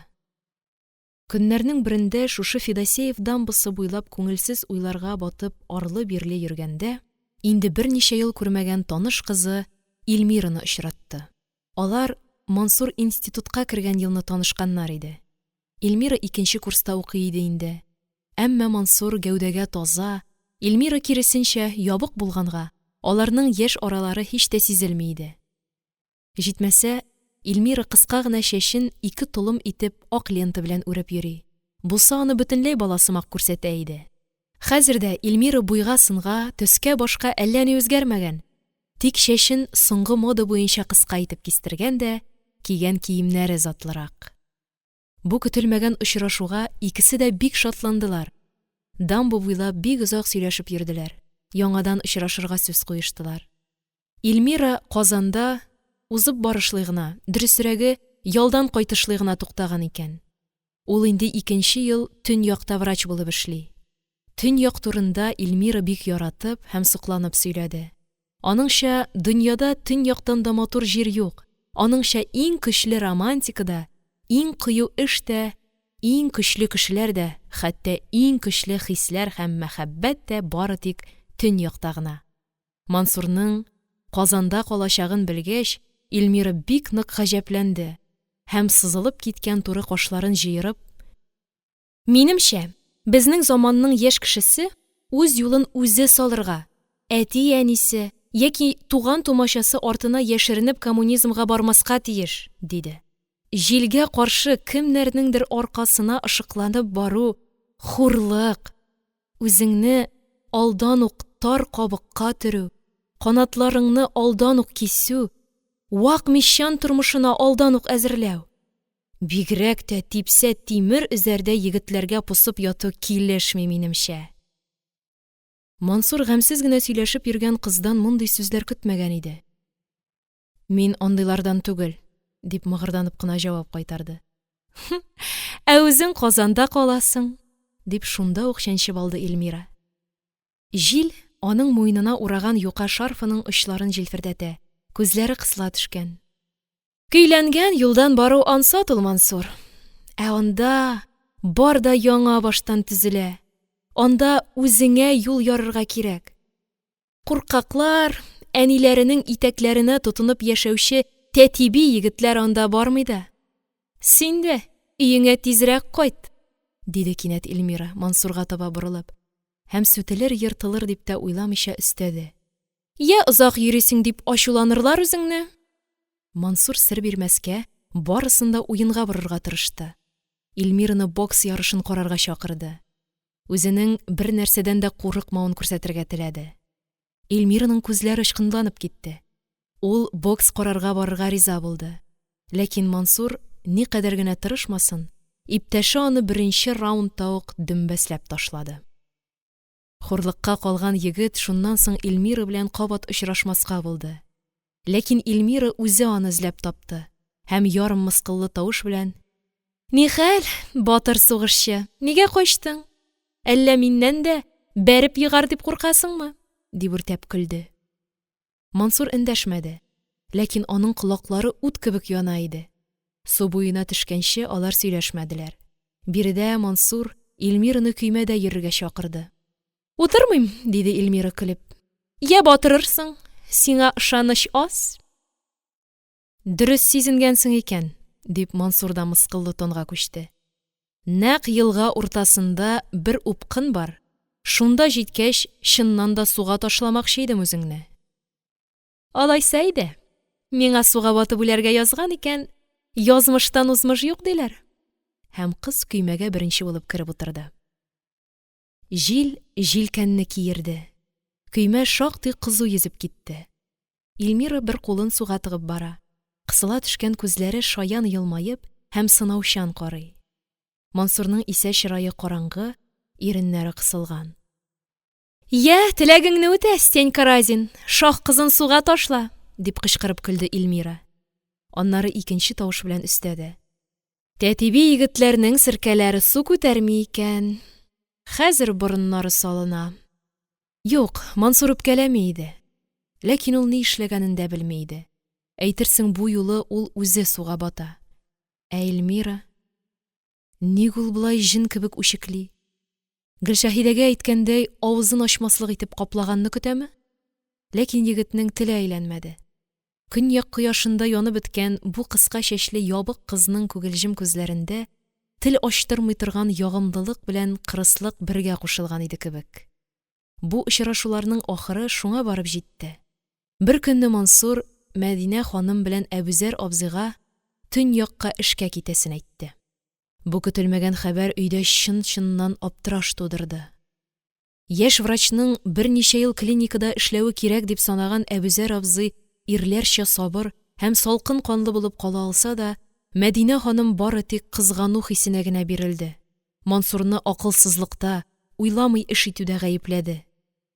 Көннәрнең берендә шушы Федосеев дамбасы буйлап күңелсез уйларга батып арлы-бирле йөргәндә, инде берничә ел күрмәгән таныш кызы Эльмираны очратты. Алар Мансур институтка кергән елны танышканнар иде. Эльмира икенче курста укый иде инде. Әмма Мансур гәүдәгә таза, Эльмира, киресенчә, ябык булганга, аларның яшь аралары һич тә сизелми иде. Җитмәсә, Эльмира кыска гына чәчен ике толым итеп ак лента белән үреп йөри. Бусы аны бөтенләй бала сымак күрсәтә иде. Хәзер дә Эльмира буйга-сынга, төскә-башка әллә ни үзгәрмәгән, тик чәчен соңгы мода буенча кыска итеп кистергән дә, кигән киемнәре затлырак. Бу көтелмәгән очрашуга икесе дә бик шатландылар. Дамба буйлап бик озак сөйләшеп йөрделәр, яңадан очрашырга сүз куештылар. Эльмира Казанда узып барышлый гына, дөресрәге, ялдан кайтышлый гына туктаган икән. Ул инде икенче ел төньякта врач булып эшли. Төньяк турында Эльмира бик яратып һәм сокланып сөйләде. Аныңча, дөньяда төньяктан да матур җир юк. Аныңча, иң көчле романтика да, иң кыю эш тә, иң көчле кешеләр дә, хәтта иң көчле хисләр һәм мәхәббәт тә бары тик төньякта гына. Мансурның Казанда калачагын белгәч, Эльмира бик нык гаҗәпләнде һәм сызылып киткән туры кашларын җыерып: «Минемчә, безнең заманның яшь кешесе үз юлын үзе салырга, әти-әнисе яки туган-тумачасы артына яшеренеп коммунизмга бармаска тиеш», – диде. «Җилгә каршы кемнәрнеңдер аркасына ышыкланып бару – хурлык, үзеңне алдан ук тар кабыкка төрү, канатларыңны алдан ук кисү, вак мещан тормышына алдан ук әзерләү. Бигрәк тә типсә тимер өзәрдәй егетләргә посып яту килешми, минемчә». Мансур гамьсез генә сөйләшеп йөргән кыздан мондый сүзләр көтмәгән иде. «Мин андыйлардан түгел», – дип мыгырданып кына җавап кайтарды. «Ә үзең Казанда каласың», – дип шунда ук чәнчеп алды Эльмира. Җил аның муенына ураган юка шарфының очларын җилфердәтә, күзләре кысыла төшкән. «Көйләнгән юлдан бару ансат ул, Мансур. Ә анда бар да яңа баштан төзелә. Анда үзеңә юл ярырга кирәк. Куркаклар, әниләренең итәкләренә тотынып яшәүче тәтиби егетләр анда бармый да. Син дә өеңә тизрәк кайт», – диде кинәт Эльмира, Мансурга таба борылып, һәм сүтелер-ертылыр дип тә уйламыйча өстәде: «Йә озак йөрисең дип ачуланырлар үзеңне». Мансур сер бирмәскә, барысын да уенга борырга тырышты. Эльмираны бокс ярышын карарга чакырды. Үзенең бернәрсәдән дә курыкмавын күрсәтергә теләде. Эльмираның күзләре очкынланып китте. Ул бокс карарга барырга риза булды. Ләкин Мансур никадәр генә тырышмасын, иптәше аны беренче раундта ук дөмбәсләп ташлады. Хурлыкка калган егет шуннан соң Эльмира белән кабат очрашмаска булды. Ләкин Эльмира үзе аны эзләп тапты һәм ярым мыскыллы тавыш белән: «Нихәл, батыр сугышчы, нигә качтың? Әллә миннән дә бәреп егар дип куркасыңмы?» – дип үртәп көлде. Мансур эндәшмәде, ләкин аның колаклары ут кебек яна иде. Су буена төшкәнче алар сөйләшмәделәр. Биредә Мансур Эльмираны көймәдә йөрергә чакырды. «Утырмыйм», – диде Эльмира көлеп. «Йә батырырсың, сиңа ышаныч аз». «Дөрес сизенгәнсең икән», – дип Мансур да мыскыллы тонга күчте. «Нәкъ елга уртасында бер упкын бар, шунда җиткәч, чыннан да суга ташламакчы идем үзеңне». «Алайса әйдә, миңа суга батып үләргә язган икән, язмыштан узмыш юк, диләр». Һәм кыз көймәгә беренче булып кереп утырды. Җил җилкәнне киерде. Көймә шактый кызу йөзеп китте. Эльмира бер кулын суга тыгып бара. Кысыла төшкән күзләре шаян елмаеп һәм сынаучан карый. Мансурның исә чырае караңгы, иреннәре кысылган. «Йә, теләгеңне үтә, Стенька Разин, шаһ кызын суга ташла!» – дип кычкырып көлде Эльмира. Аннары икенче тавыш белән өстәде: «Тәтиби егетләрнең серкәләре су күтәрми икән. Хәзер борыннары салына». Юк, Мансур үпкәләми иде. Ләкин ул ни эшләгәнен дә белми иде. Әйтерсең, бу юлы ул үзе суга бата. Ә Эльмира? Ник ул болай җен кебек үчекли? Гөлшәһидәгә әйткәндәй, авызын ачмаслык итеп каплаганны көтәме? Ләкин егетнең теле әйләнмәде. Көньяк кояшында янып беткән бу кыска чәчле ябык кызның күгелҗем күзләрендә тел ачтырмый торган ягымлылык белән кырыслык бергә кушылган иде кебек. Бу очрашуларның ахыры шуңа барып җитте: беркөнне Мансур Мәдинә ханым белән Әбүзәр абзыйга төньякка эшкә китәсен әйтте. Бу көтелмәгән хәбәр өйдә чын-чыннан аптыраш тудырды. Яшь врачның берничә ел клиникада эшләве кирәк дип санаган Әбүзәр абзый ирләрчә сабыр һәм салкын канлы булып кала алса да, Мәдинә ханым бары тик кызгану хисенә генә бирелде, Мансурны акылсызлыкта, уйламый эш итүдә гаепләде.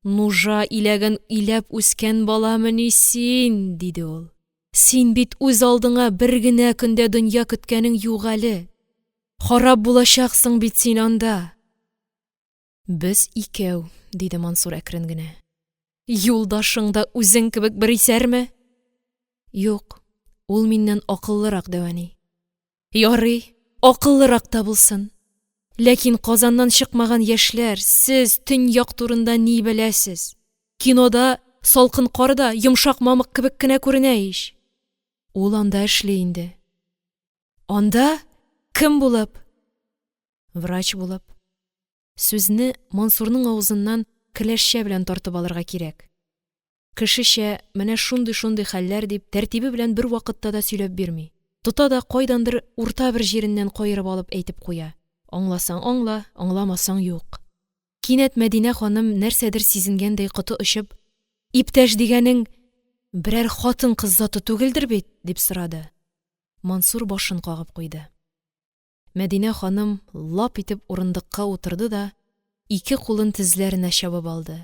«Нужа иләген иләп үскән баламыни син?» – диде ул. «Син бит үз алдыңа бер генә көн дә дөнья көткәнең юк әле, харап булачаксың бит син анда!» «Без икәү, – диде Мансур әкрен генә. – Юлдашың да үзең кебек бер исәрме? Юк, ул миннән акыллырак, дәү әни. Ярый, акыллырак та булсын, ләкин Казаннан чыкмаган яшьләр, сез төньяк турында ни беләсез? Кинода салкын кар да йомшак мамык кебек кенә күренә ич. Ул анда эшли инде. Анда? Кем булып? Врач булып. Сүзне Мансурның авызыннан келәшчә белән тартып алырга кирәк. Кешечә, менә шундый-шундый хәлләр дип, тәртибе белән бервакытта да сөйләп бирми. Тота да кайдандыр урта бер җиреннән каерып алып әйтеп куя. Аңласаң аңла, аңламасаң юк. Кинәт Мәдинә ханым, нәрсәдер сизенгәндәй коты очып: – Иптәш дигәнең берәр хатын-кыз заты түгелдер бит? – дип сорады. Мансур башын кагып куйды. Мәдинә ханым лап итеп урындыкка утырды да ике кулын тезләренә чабып алды.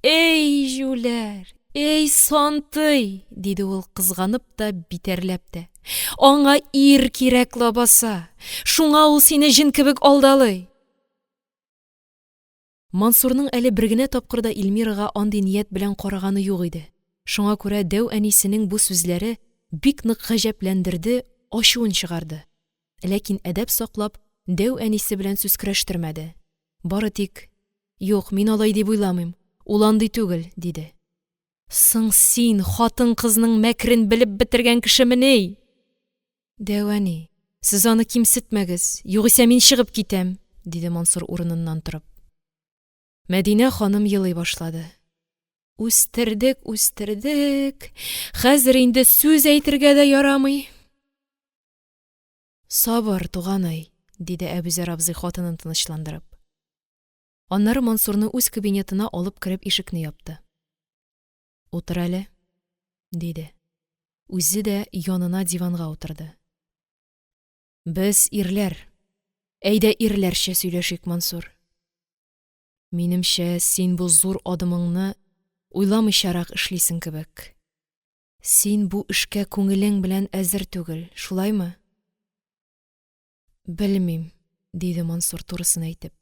«Әй җүләр, әй сантый!» – диде ул, кызганып та, битәрләп тә. «Аңа ир кирәк ләбаса! Шуңа ул сине җен кебек алдалый!» Мансурның әле бер генә тапкыр да Эльмирага андый ният белән караганы юк иде. Шуңа күрә дәү әнисенең бу сүзләре бик нык гаҗәпләндерде, ачуын чыгарды. Ләкин әдәп саклап, дәү әнисе белән сүз көрәштермәде. Бары тик: «Юк, мин алай дип уйламыйм, ул андый түгел», – диде. «Соң син хатын-кызның мәкерен белеп бетергән кешемени?» «Дәү әни, сез аны кимсетмәгез, югыйсә мин чыгып китәм», – диде Мансур, урыныннан торып. Мәдинә ханым елый башлады. «Үстердек, үстердек, хәзер инде сүз әйтергә дә ярамый!» «Сабыр, туганый!» – диде Әбүзәр абзый, хатынын тынычландырып. Аннары Мансурны үз кабинетына алып кереп ишекне япты. «Утыр әле», – диде. Үзе дә янына диванга утырды. «Без ирләр, әйдә ирләрчә сөйләшик, Мансур. Минемчә, син бу зур адымыңны уйламыйчарак эшлисең кебек. Син бу эшкә күңелең белән әзер түгел, шулаймы?» «Белмим», – диде Мансур, турысын әйтеп.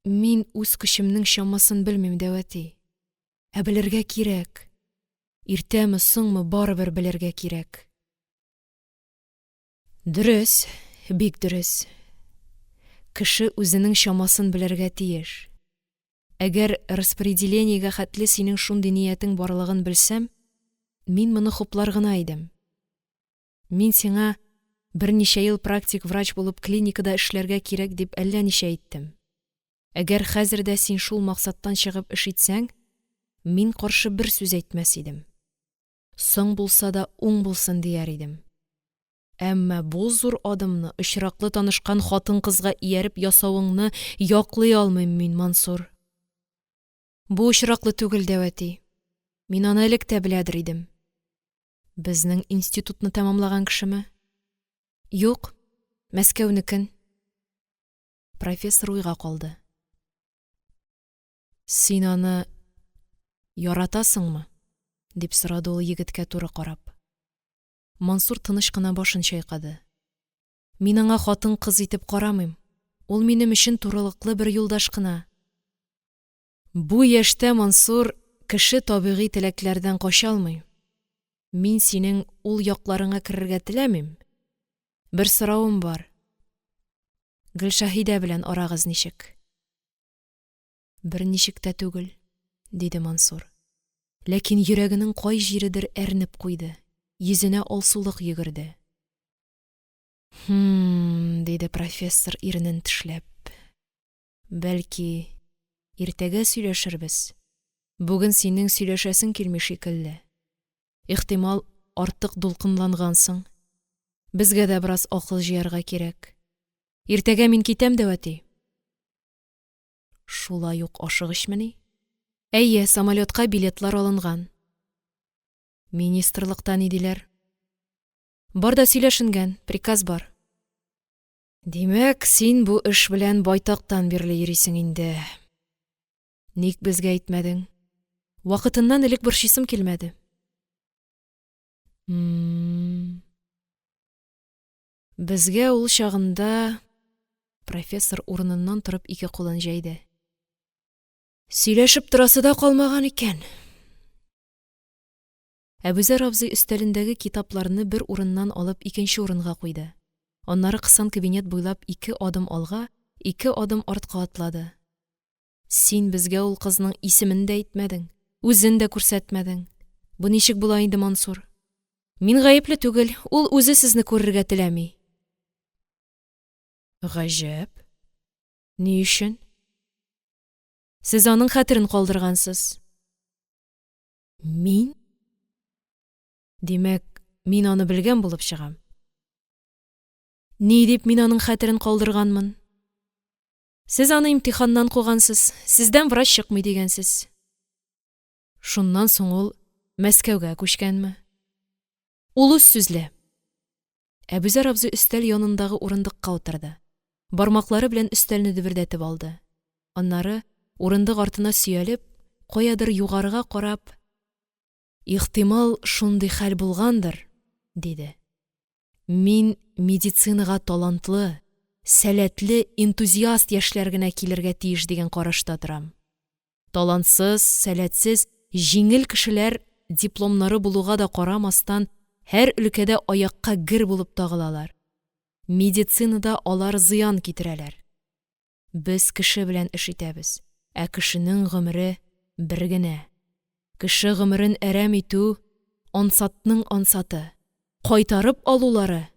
«Мин үз көчемнең чамасын белмим, дәү әти. Ә белергә кирәк. Иртәме, соңмы, барыбер белергә кирәк». «Дөрес, бик дөрес. Кеше үзенең чамасын белергә тиеш. Әгәр распределениегә хәтле синең шундый ниятең барлыгын белсәм, мин моны хуплар гына идем. Мин сиңа берничә ел практик врач булып клиникада эшләргә кирәк дип әллә ничә әйттем. Әгәр хәзер дә син шул максаттан чыгып эш итсәң, мин каршы бер сүз әйтмәс идем. Соң булса да уң булсын дияр идем. Әмма бу зур адымны очраклы танышкан хатын-кызга ияреп ясавыңны яклый алмыйм мин, Мансур. Бу очраклы түгел, дәү әти. Мин аны элек тә беләдер идем. Безнең институтны тәмамлаган кешеме? Юк, Мәскәүнекен. Профессор уйга калды. Син аны яратасыңмы? – дип сорады ул, егеткә туры карап. Мансур тыныч кына башын чайкады. Мин аңа хатын-кыз итеп карамыйм. Ул минем өчен турылыклы бер юлдаш кына. Бу яшьтә, Мансур, кеше табигый теләкләрдән кача алмый. Мин синең ул якларыңа керергә теләмим. Бер соравым бар. Гөлшәһидә белән арагыз ничек? Берничек тә түгел, диде Мансур. Ләкин йөрәгенең кай җиредер әрнеп куйды, йөзенә алсулык йөгерде. Һмм, – диде профессор, иренен тешләп. – Бәлки, иртәгә сөйләшербез, бүген синең сөйләшәсең килми шикелле, ихтимал, артык дулкынлангансың, безгә дә бераз акыл җыярга кирәк. Иртәгә мин китәм, дәү әти. Шулай ук ашыгычмыни? Әйе, самолётка билетлар алынган. Министрлыкта ни диләр? Бар да сөйләшенгән, приказ бар. Димәк, син бу эш белән байтактан бирле йөрисең инде. Ник безгә әйтмәдең? Вакытыннан элек борчыйсым килмәде. Безгә ул чагында, профессор урыныннан торып ике кулын җәйде, сөйләшеп торасы да калмаган икән. Әбүзәр абзый өстәлендәге китапларны бер урыннан алып икенче урынга куйды. Аннары кысан кабинет буйлап ике адым алга, ике адым артка атлады. Син безгә ул кызның исемен дә әйтмәдең, үзен дә күрсәтмәдең. Бу ничек була инде, Мансур? Мин гаепле түгел, ул үзе сезне күрергә теләми. Гаҗәп! Ни өчен? Сез аның хәтерен калдыргансыз. Мин? Димәк, мин аны белгән булып чыгам. Ни дип мин аның хәтерен калдырганмын? Сез аны имтиханнан кугансыз, сездән врач чыкмый дигәнсез. Шуннан соң ул Мәскәүгә күчкәнме? Ул үз сүзле. Әбүзәр абзый өстәл янындагы урындыкка утырды. Бармаклары белән өстәлне дөбердәтеп алды. Аннары, урындык артына сөялеп, каядыр югарыга карап: «Ихтимал, шундый хәл булгандыр, – диде. – Мин медицинага талантлы, сәләтле, энтузиаст яшьләр генә килергә тиеш дигән карашта торам. Талантсыз, сәләтсез, җиңел кешеләр, дипломнары булуга да карамастан, һәр өлкәдә аякка гер булып тагылалар. Медицинада алар зыян китерәләр. Без кеше белән эш итәбез, ә кешенең гомере бер генә. Кеше гомерен әрәм итү – ансатның ансаты, кайтарып алулары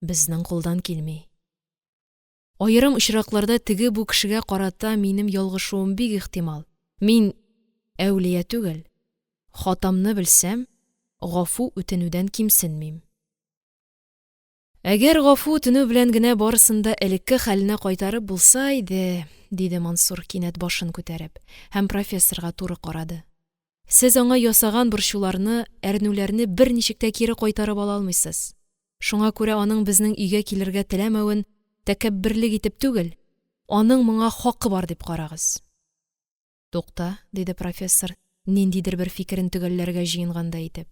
безнең кулдан килми. Аерым очракларда теге-бу кешегә карата минем ялгышуым бик ихтимал. Мин әүлия түгел. Хатамны белсәм, гафу үтенүдән кимсенмим. Әгәр гафу үтенү белән генә барысын да элекке хәленә кайтарып булса иде, диде Мансур, кинәт башын күтәреп, һәм профессорга туры карады. Сез аңа ясаган борчуларны, әрнүләрне берничек тә кире кайтарып ала алмыйсыз. Шуңа күрә аның безнең өйгә килергә теләмәвен тәкәбберлек итеп түгел, аның моңа хакы бар дип карагыз. Тукта, диде профессор, ниндидер бер фикерен төгәлләргә җыенгандай итеп.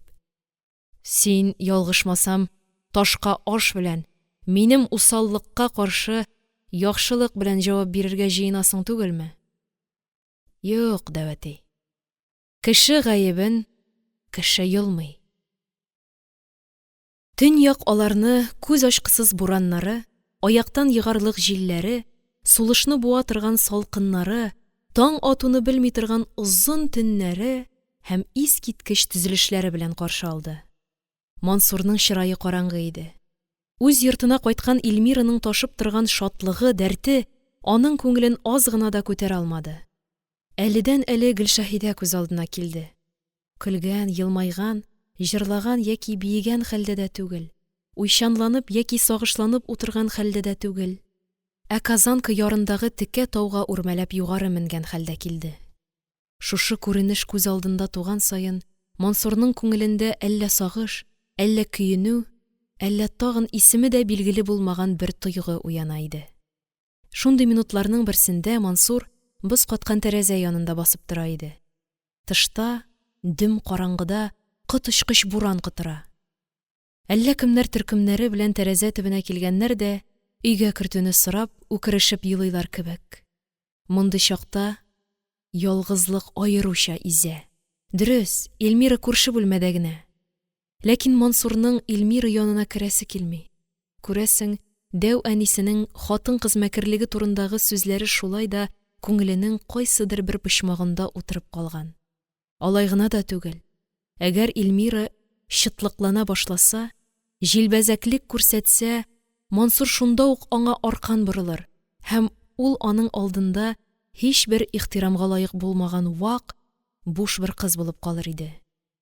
Син, ялгышмасам, ташка аш белән, минем усаллыкка каршы яхшылык белән җавап бирергә җыенасың түгелме? Юк, дәү әти. Кеше гаебен кеше йолмый. Төньяк аларны күз ачкысыз бураннары, аяктан егарлык җилләре, сулышны буа торган салкыннары, таң атуны белми торган озын төннәре һәм искиткеч төзелешләре белән каршы алды. Мансурның чырае караңгы иде. Үз йортына кайткан Эльмираның ташып торган шатлыгы, дәрте аның күңелен аз гына да күтәрә алмады. Әледән-әле Гөлшәһидә күз алдына килде. Көлгән, елмайган, җырлаган яки биегән хәлдә дә түгел, уйчанланып яки сагышланып утырган хәлдә дә түгел, ә Казанка ярындагы текә тауга үрмәләп югары менгән хәлдә килде. Шушы күренеш күз алдында туган саен, Мансурның күңелендә әллә сагыш, әллә көенү, әллә тагын исеме дә билгеле булмаган бер тойгы уяна иде. Шундый минутларның берсендә Мансур боз каткан тәрәзә янында басып тора иде. Тышта, дөм караңгыда, коточкыч буран котыра. Әллә кемнәр төркемнәре белән тәрәзә төбенә килгәннәр дә, өйгә кертүне сорап, үкерешеп елыйлар кебек. Мондый чакта ялгызлык аеруча изә. Дөрес, Эльмира күрше бүлмәдә генә. Ләкин Мансурның Эльмира янына керәсе килми. Күрәсең, дәү әнисенең хатын-кыз мәкерлеге турындагы сүзләре шулай да күңеленең кайсыдыр бер почмагында утырып калган. Алай гына да түгел, әгәр Эльмира чытлыклана башласа, җилбәзәклек күрсәтсә, Мансур шунда ук аңа аркан борылыр һәм ул аның алдында һичбер ихтирамга лаек булмаган вак, буш бер кыз булып калыр иде.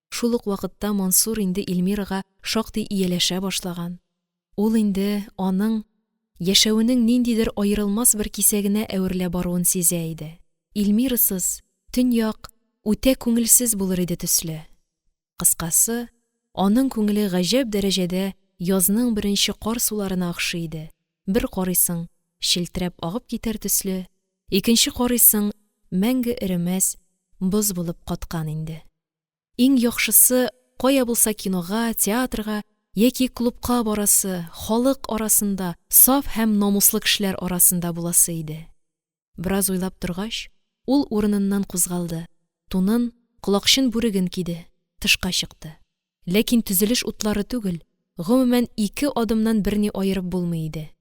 Шул ук вакытта Мансур инде Эльмирага шактый ияләшә башлаган, ул инде аның яшәвенең ниндидер аерылмас бер кисәгенә әверелә баруын сизә иде. Эльмирасыз төньяк үтә күңелсез булыр иде төсле. Кыскасы, аның күңеле гаҗәп дәрәҗәдә язның беренче кар суларына охшый иде. Бер карыйсың, челтерәп агып китәр төсле, икенче карыйсың, мәңге эремәс боз булып каткан инде. Иң яхшысы, кая булса кинога, театрга яки клубка барасы, халык арасында, саф һәм намуслы кешеләр арасында буласы иде. Бераз уйлап торгач, ул урыныннан кузгалды, тунын, колакчын бүреген киде, тышка чыкты. Ләкин төзелеш утлары түгел, гомумән, ике адымнан берни аерып булмый иде.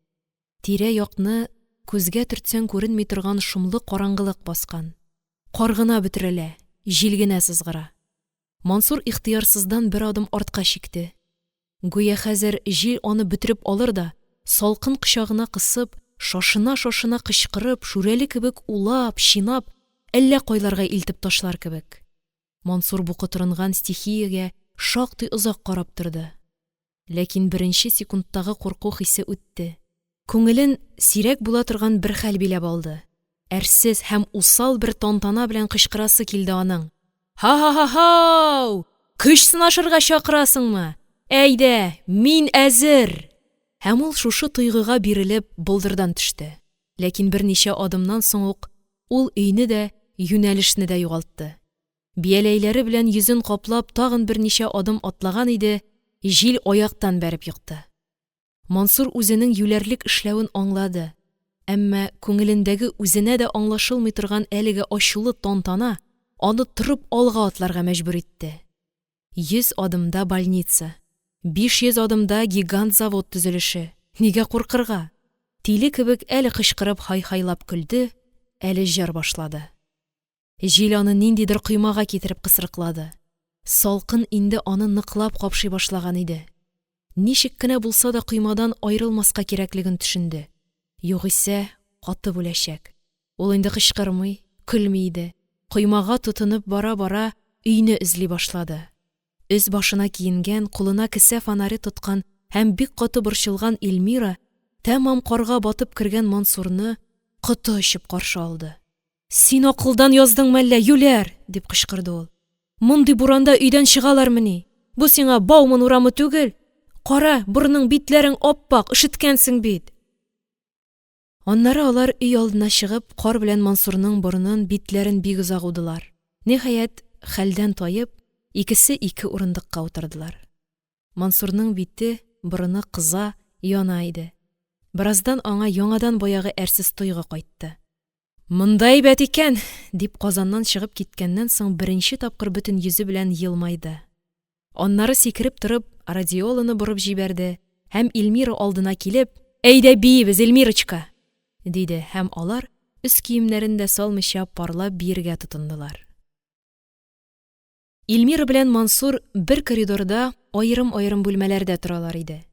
Тирә-якны күзгә төртсәң күренми торган шомлы караңгылык баскан. Кар гына бөтерелә, җил генә сызгыра. Мансур ихтыярсыздан бер адым артка чикте. Гүя хәзер җил аны бөтереп алыр да, салкын кочагына кысып, шашына-шашына кычкырып, шүрәле кебек улап, чинап, әллә кайларга илтеп ташлар кебек. Мансур бу котырынган стихиягә шактый озак карап торды. Ләкин беренче секундтагы курку хисе үтте. Күңелен сирәк була торган бер хәл биләп алды. Әрсез һәм усал бер тантана белән кычкырасы килде аның. Һа-һа-һа-һау! Көч сынашырга чакырасыңмы? Әйдә, мин әзер! Һәм ул шушы тойгыга бирелеп болдырдан төште. Ләкин берничә адымнан соң ук ул өйне дә, юнәлешне дә югалтты. Бияләйләре белән йөзен каплап тагын берничә адым атлаган иде, җил аяктан бәреп екты. Мансур үзенең юләрлек эшләвен аңлады, әмма күңелендәге үзенә дә аңлашылмый торган әлеге ачулы тантана аны торып алга атларга мәҗбүр итте. 100 адымда больница, 500 адымда гигант завод төзелеше. Нигә куркырга? Тиле кебек әле кычкырып һай-һайлап көлде, әле җыр башлады. Җил аны ниндидер коймага китереп кысрыклады. Салкын инде аны ныклап капшый башлаган иде. Ничек кенә булса да коймадан аерылмаска кирәклеген төшенде. Югыйсә, катып үләчәк. Ул инде кычкырмый, көлми иде. Коймага тотынып бара-бара өйне эзли башлады. Өс-башына киенгән, кулына кесә фонаре тоткан һәм бик каты борчылган Эльмира тәмам карга батып кергән Мансурны коты очып каршы алды. Син акылдан яздыңмы әллә, юләр? – дип кычкырды ул. Мондый буранда өйдән чыгалармыни? Бу сиңа Бауман урамы түгел. Кара, борының, битләрең ап-ак, өшеткәнсең бит. Аннары алар өй алдына чыгып, кар белән Мансурның борынын, битләрен бик озак удылар. Ниһаять, хәлдән таеп, икесе ике урындыкка утырдылар. Мансурның бите, борыны кыза, яна иде. Бераздан аңа яңадан баягы әрсез тойгы кайтты. Монда әйбәт икән, дип Казаннан чыгып киткәннән соң беренче тапкыр бөтен йөзе белән елмайды. Аннары сикереп торып, радиоланы борып җибәрде һәм Эльмира алдына килеп, «Әйдә биибез, Эльмирочка!» диде һәм алар, өс киемнәрен дә салмыйча, парлап биергә тотындылар. Эльмира белән Мансур бер коридорда аерым-аерым бүлмәләрдә торалар иде.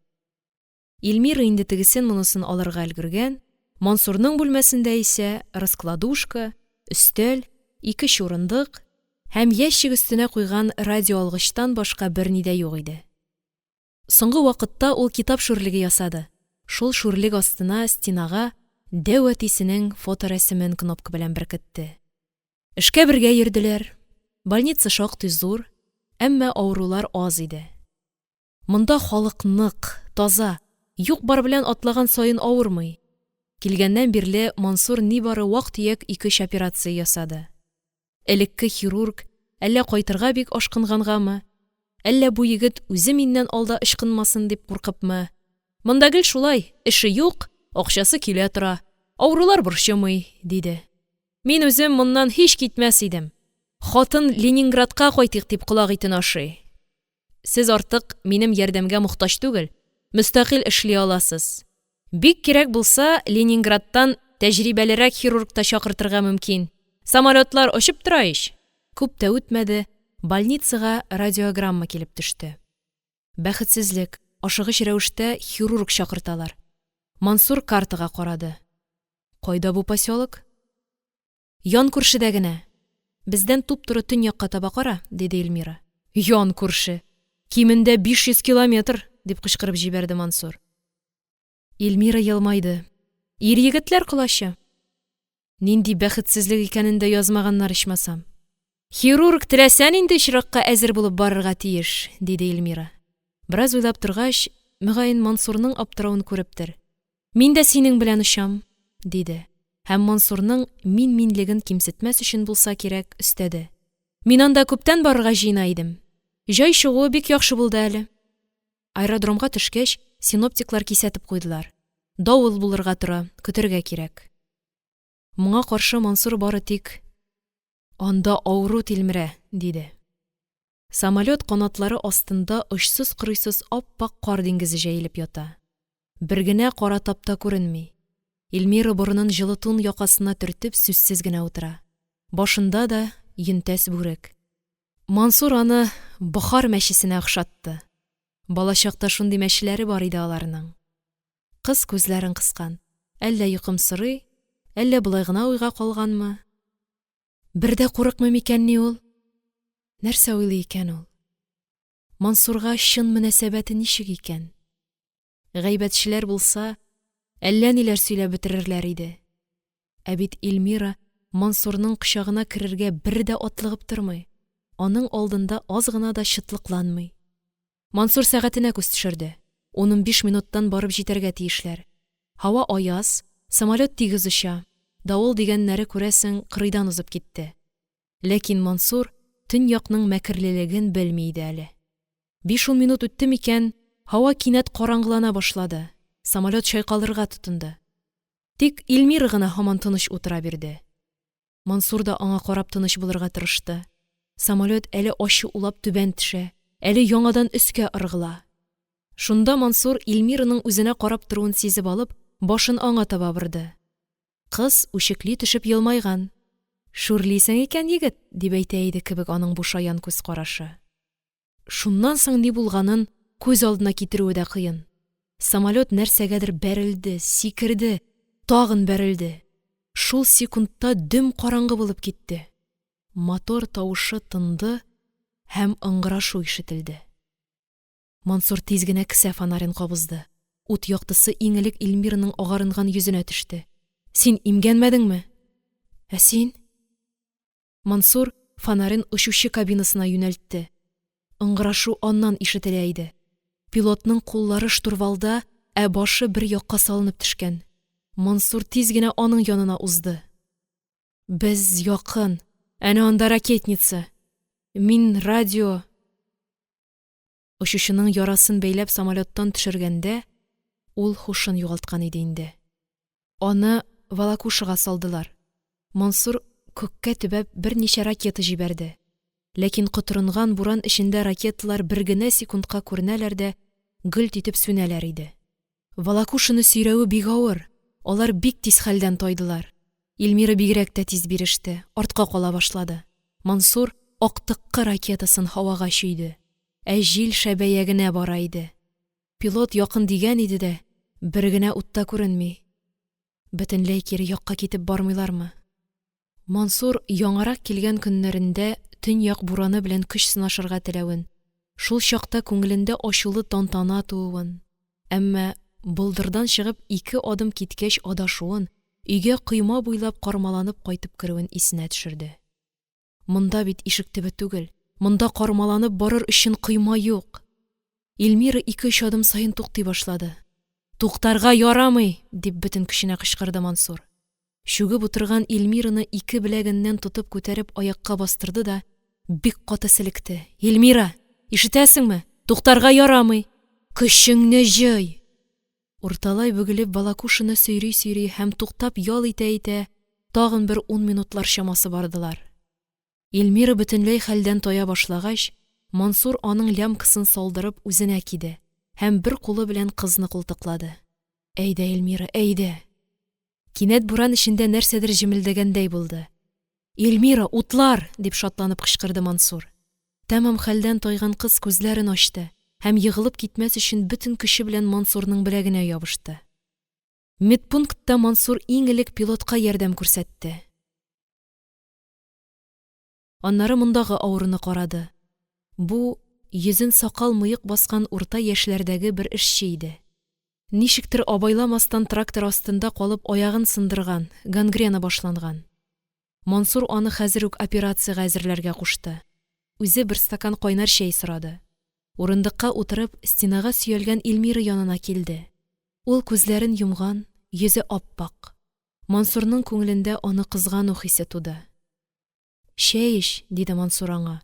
Эльмира инде тегесен-монысын алырга өлгергән, Мансурның бүлмәсендә исә раскладушка, өстәл, ике урындык һәм ящик өстенә куйган радиоалгычтан башка берни дә юк иде. Соңгы вакытта ул китап шүрлеге ясады. Шул шүрлек астына стенага дәү әтисенең фоторәсемен кнопка белән беркетте. Эшкә бергә йөрделәр. Больница шактый зур, әмма авырулар аз иде. Монда халык нык, таза, юк-бар белән атлаган саен авырмый. Килгәннән бирле Мансур нибары вак-төяк ике-өч операция ясады. Элекке хирург әллә кайтырга бик ашкынгангамы, әллә бу егет үзе миннән алда ычкынмасын дип куркыпмы, Монда гел шулай, эше юк, акчасы килә тора, авырулар борчымый, диде. Мин үзем моннан һич китмәс идем. Хатын Ленинградка кайтыйк дип колак итен ашый. Сез артык минем ярдәмгә мохтаҗ түгел, мөстәкыйль эшли аласыз. Бик кирәк булса, Ленинградтан тәҗрибәлерәк хирург та чакыртырга мөмкин. Самолетлар очып тора ич. Күп тә үтмәде, больницага радиограмма килеп төште. Бәхетсезлек, ашыгыч рәвештә хирург чакырталар. Мансур картага карады. «Кайда бу посёлок?» «Ян күршедә генә. Бездән туп-туры төньякка таба кара», – диде Эльмира. «Ян күрше! Кимендә 500 километр!» – дип кычкырып җибәрде Мансур. Эльмира елмайды. «Ир-егетләр колачы!» Нинди бәхетсезлек икәнен дә язмаганнар, ичмасам. «Хирург теләсә нинди очракка әзер булып барырга тиеш», – диде Эльмира. Бераз уйлап торгач, мөгаен, Мансурның аптыравын күрептер: «Мин дә синең белән очам», – диде һәм Мансурның мин-минлеген кимсетмәс өчен булса кирәк, өстәде: «Мин анда күптән барырга җыена идем. Җай чыгуы бик яхшы булды әле». Аэродромга төшкәч, синоптиклар кисәтеп куйдылар: давыл булырга тора, көтәргә кирәк. Моңа каршы Мансур бары тик: «Анда авыру тилмерә», – диде. Самолёт канатлары астында очсыз-кырыйсыз ап-ак кар диңгезе җәелеп ята. Бер генә кара тап та күренми. Эльмира борынын җылы тун якасына төртеп сүзсез генә утыра. Башында да йөнтәс бүрек. Мансур аны бохар мәчесенә охшатты. Балачакта шундый мәчеләре бар иде аларның. Кыз күзләрен кыскан. Әллә йокымсырый, әллә болай гына уйга калганмы? Бер дә курыкмый микәнни ул? Нәрсә уйлый икән ул? Мансурга чын мөнәсәбәте ничек икән? Гайбәтчеләр булса, әллә ниләр сөйләп бетерерләр иде. Ә бит Эльмира Мансурның кочагына керергә бер дә атлыгып тормый, аның алдында аз гына да чытлыкланмый. Мансур сәгатенә күз төшерде. 15 минуттан барып җитәргә тиешләр. Һава аяз, самолёт тигез оча. Давыл дигәннәре, күрәсең, кырыйдан узып китте. Ләкин Мансур төньякның мәкерлелеген белми иде әле. 5-10 минут үтте микән, һава кинәт караңгылана башлады. Самолёт чайкалырга тотынды. Тик Эльмира гына һаман тыныч утыра бирде. Мансур да аңа карап тыныч булырга тырышты. Самолёт әле ачы улап түбән төшә, әле яңадан өскә ыргыла. Шунда Мансур Эльмираның үзенә карап торуын сизеп алып, башын аңа таба борды. Кыз үчекли төшеп елмайган. «Шүрлисең икән, егет», – дип әйтә иде кебек аның бу шаян күз карашы. Шуннан соң ни булганын күз алдына китерүе дә кыен. Самолёт нәрсәгәдер бәрелде, сикерде, тагын бәрелде. Шул секундта дөм караңгы булып китте. Мотор тавышы тынды һәм ыңгырашу ишетелде. Мансур тиз генә кесә фонарен кабызды. Ут яктысы иң элек Эльмираның агарынган йөзенә төште. «Син имгәнмәдеңме?» «Ә син?» Мансур фонарен очучы кабинасына юнәлтте. Ыңгырашу аннан ишетелә иде. Пилотның куллары штурвалда, ә башы бер якка салынып төшкән. Мансур тиз генә аның янына узды. «Без якын. Әнә анда ракетница. Мин радио...» Очучының ярасын бәйләп самолёттан төшергәндә, ул һушын югалткан иде инде. Аны волокушага салдылар. Мансур күккә төбәп берничә ракета җибәрде. Ләкин котырынган буран эчендә ракеталар бер генә секундка күренәләр дә гөлт итеп сүнәләр иде. Волокушаны сөйрәве бик авыр, алар бик тиз хәлдән тайдылар. Эльмира бигрәк тә тиз биреште, артка кала башлады. Мансур актыккы ракетасын һавага чөйде. Ә җил шәбәя генә бара иде. Пилот якын дигән иде дә, бер генә ут та күренми. Бөтенләй кире якка китеп бармыйлармы? Мансур яңарак килгән көннәрендә төньяк бураны белән көч сынашырга теләвен, шул чакта күңелендә ачулы тантана тууын, әмма болдырдан чыгып 2 адым киткәч адашуын, өйгә койма буйлап кармаланып кайтып керүен исенә төшерде. Монда бит ишек төбе түгел, монда кармаланып барыр өчен койма юк. Эльмира 2-3 адым саен туктый башлады. «Туктарга ярамый!» – дип бөтен көченә кычкырды Мансур. Чүгеп утырган Эльмираны 2 беләгеннән тотып күтәреп аякка бастырды да бик каты селекте. «Эльмира, ишетәсеңме? Туктарга ярамый! Көчеңне җый!» Урталай бөгелеп волокушаны сөйри-сөйри һәм туктап ял итә-итә тагын бер 10 минутлар чамасы бардылар. Эльмира бөтенләй хәлдән тая башлагач, Мансур аның лямкасын салдырып үзенә киде һәм бер кулы белән кызны култыклады. «Әйдә, Эльмира, әйдә!» Кинәт буран эчендә нәрсәдер җемелдәгәндәй булды. «Эльмира, утлар!» – дип шатланып кычкырды Мансур. Тәмам хәлдән тайган кыз күзләрен ачты һәм егылып китмәс өчен бөтен көче белән Мансурның беләгенә ябышты. Медпунктта Мансур иң элек пилотка ярдәм күрсәтте. Аннары мондагы авыруны карады. Бу йөзен сакал-мыек баскан урта яшьләрдәге бер эшче иде. Ничектер абайламастан трактор астында калып аягын сындырган, гангрена башланган. Мансур аны хәзер үк операциягә әзерләргә кушты. Үзе бер стакан кайнар чәй сорады. Урындыкка утырып, стенага сөялгән Эльмира янына килде. Ул күзләрен йомган, йөзе ап-ак. Мансурның күңелендә аны кызгану хисе туды. Чәй эч, диде Мансур аңа.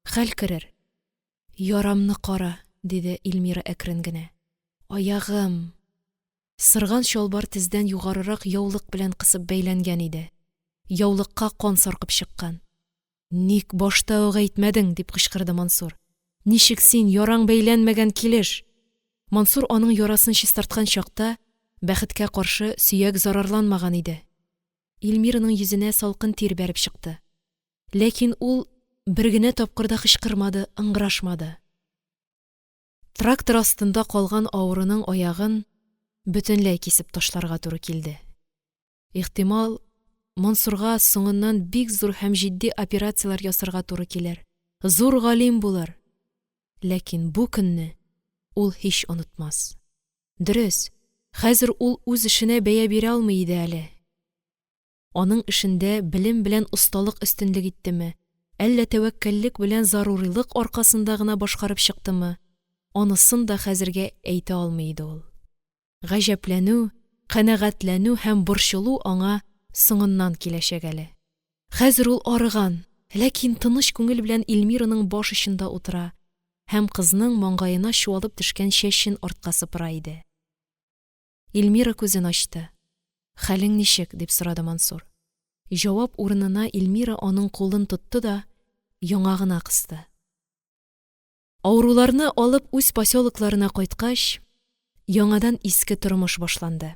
Хәл керер. Ярамны кара, диде Эльмира әкрен генә. Аягым. Сырган чалбар тездән югарырак яулык белән кысып бәйләнгән иде. Яулыкка кан саркып чыккан. Ник башта ук әйтмәдең? дип кычкырды Мансур. Ничек син, яраң бәйләнмәгән килеш? Мансур аның ярасын чистарткан чакта, бәхеткә каршы, сөяк зарарланмаган иде. Эльмираның йөзенә салкын тир бәреп чыкты. Ләкин ул бер генә тапкыр да кычкырмады, ыңгырашмады. Трактор астында калган авыруның аягын бөтенләй кисеп ташларга туры килде. Ихтимал, Мансурга соңыннан бик зур һәм җитди операцияләр ясарга туры килер. Зур галим булыр. Ләкин бу көнне ул һич онытмас. Дөрес, хәзер ул үз эшенә бәя бирә алмый иде әле. Аның эшендә белем белән осталык өстенлек иттеме, әллә тәвәккәллек белән зарурилык аркасында гына башкарып чыктымы, анысын да хәзергә әйтә алмый иде ул. Гаҗәпләнү, канәгатьләнү һәм борчылу аңа соңыннан киләчәк әле. Хәзер ул арыган, ләкин тыныч күңел белән Эльмираның баш очында утыра һәм кызның маңгаена чуалып төшкән чәчен артка сыпыра иде. Эльмира күзен ачты. Хәлең ничек? дип сорады Мансур. Җавап урынына Эльмира аның кулын тотты да яңагына кысты. Авыруларны алып үз поселокларына кайткач, яңадан иске тормыш башланды.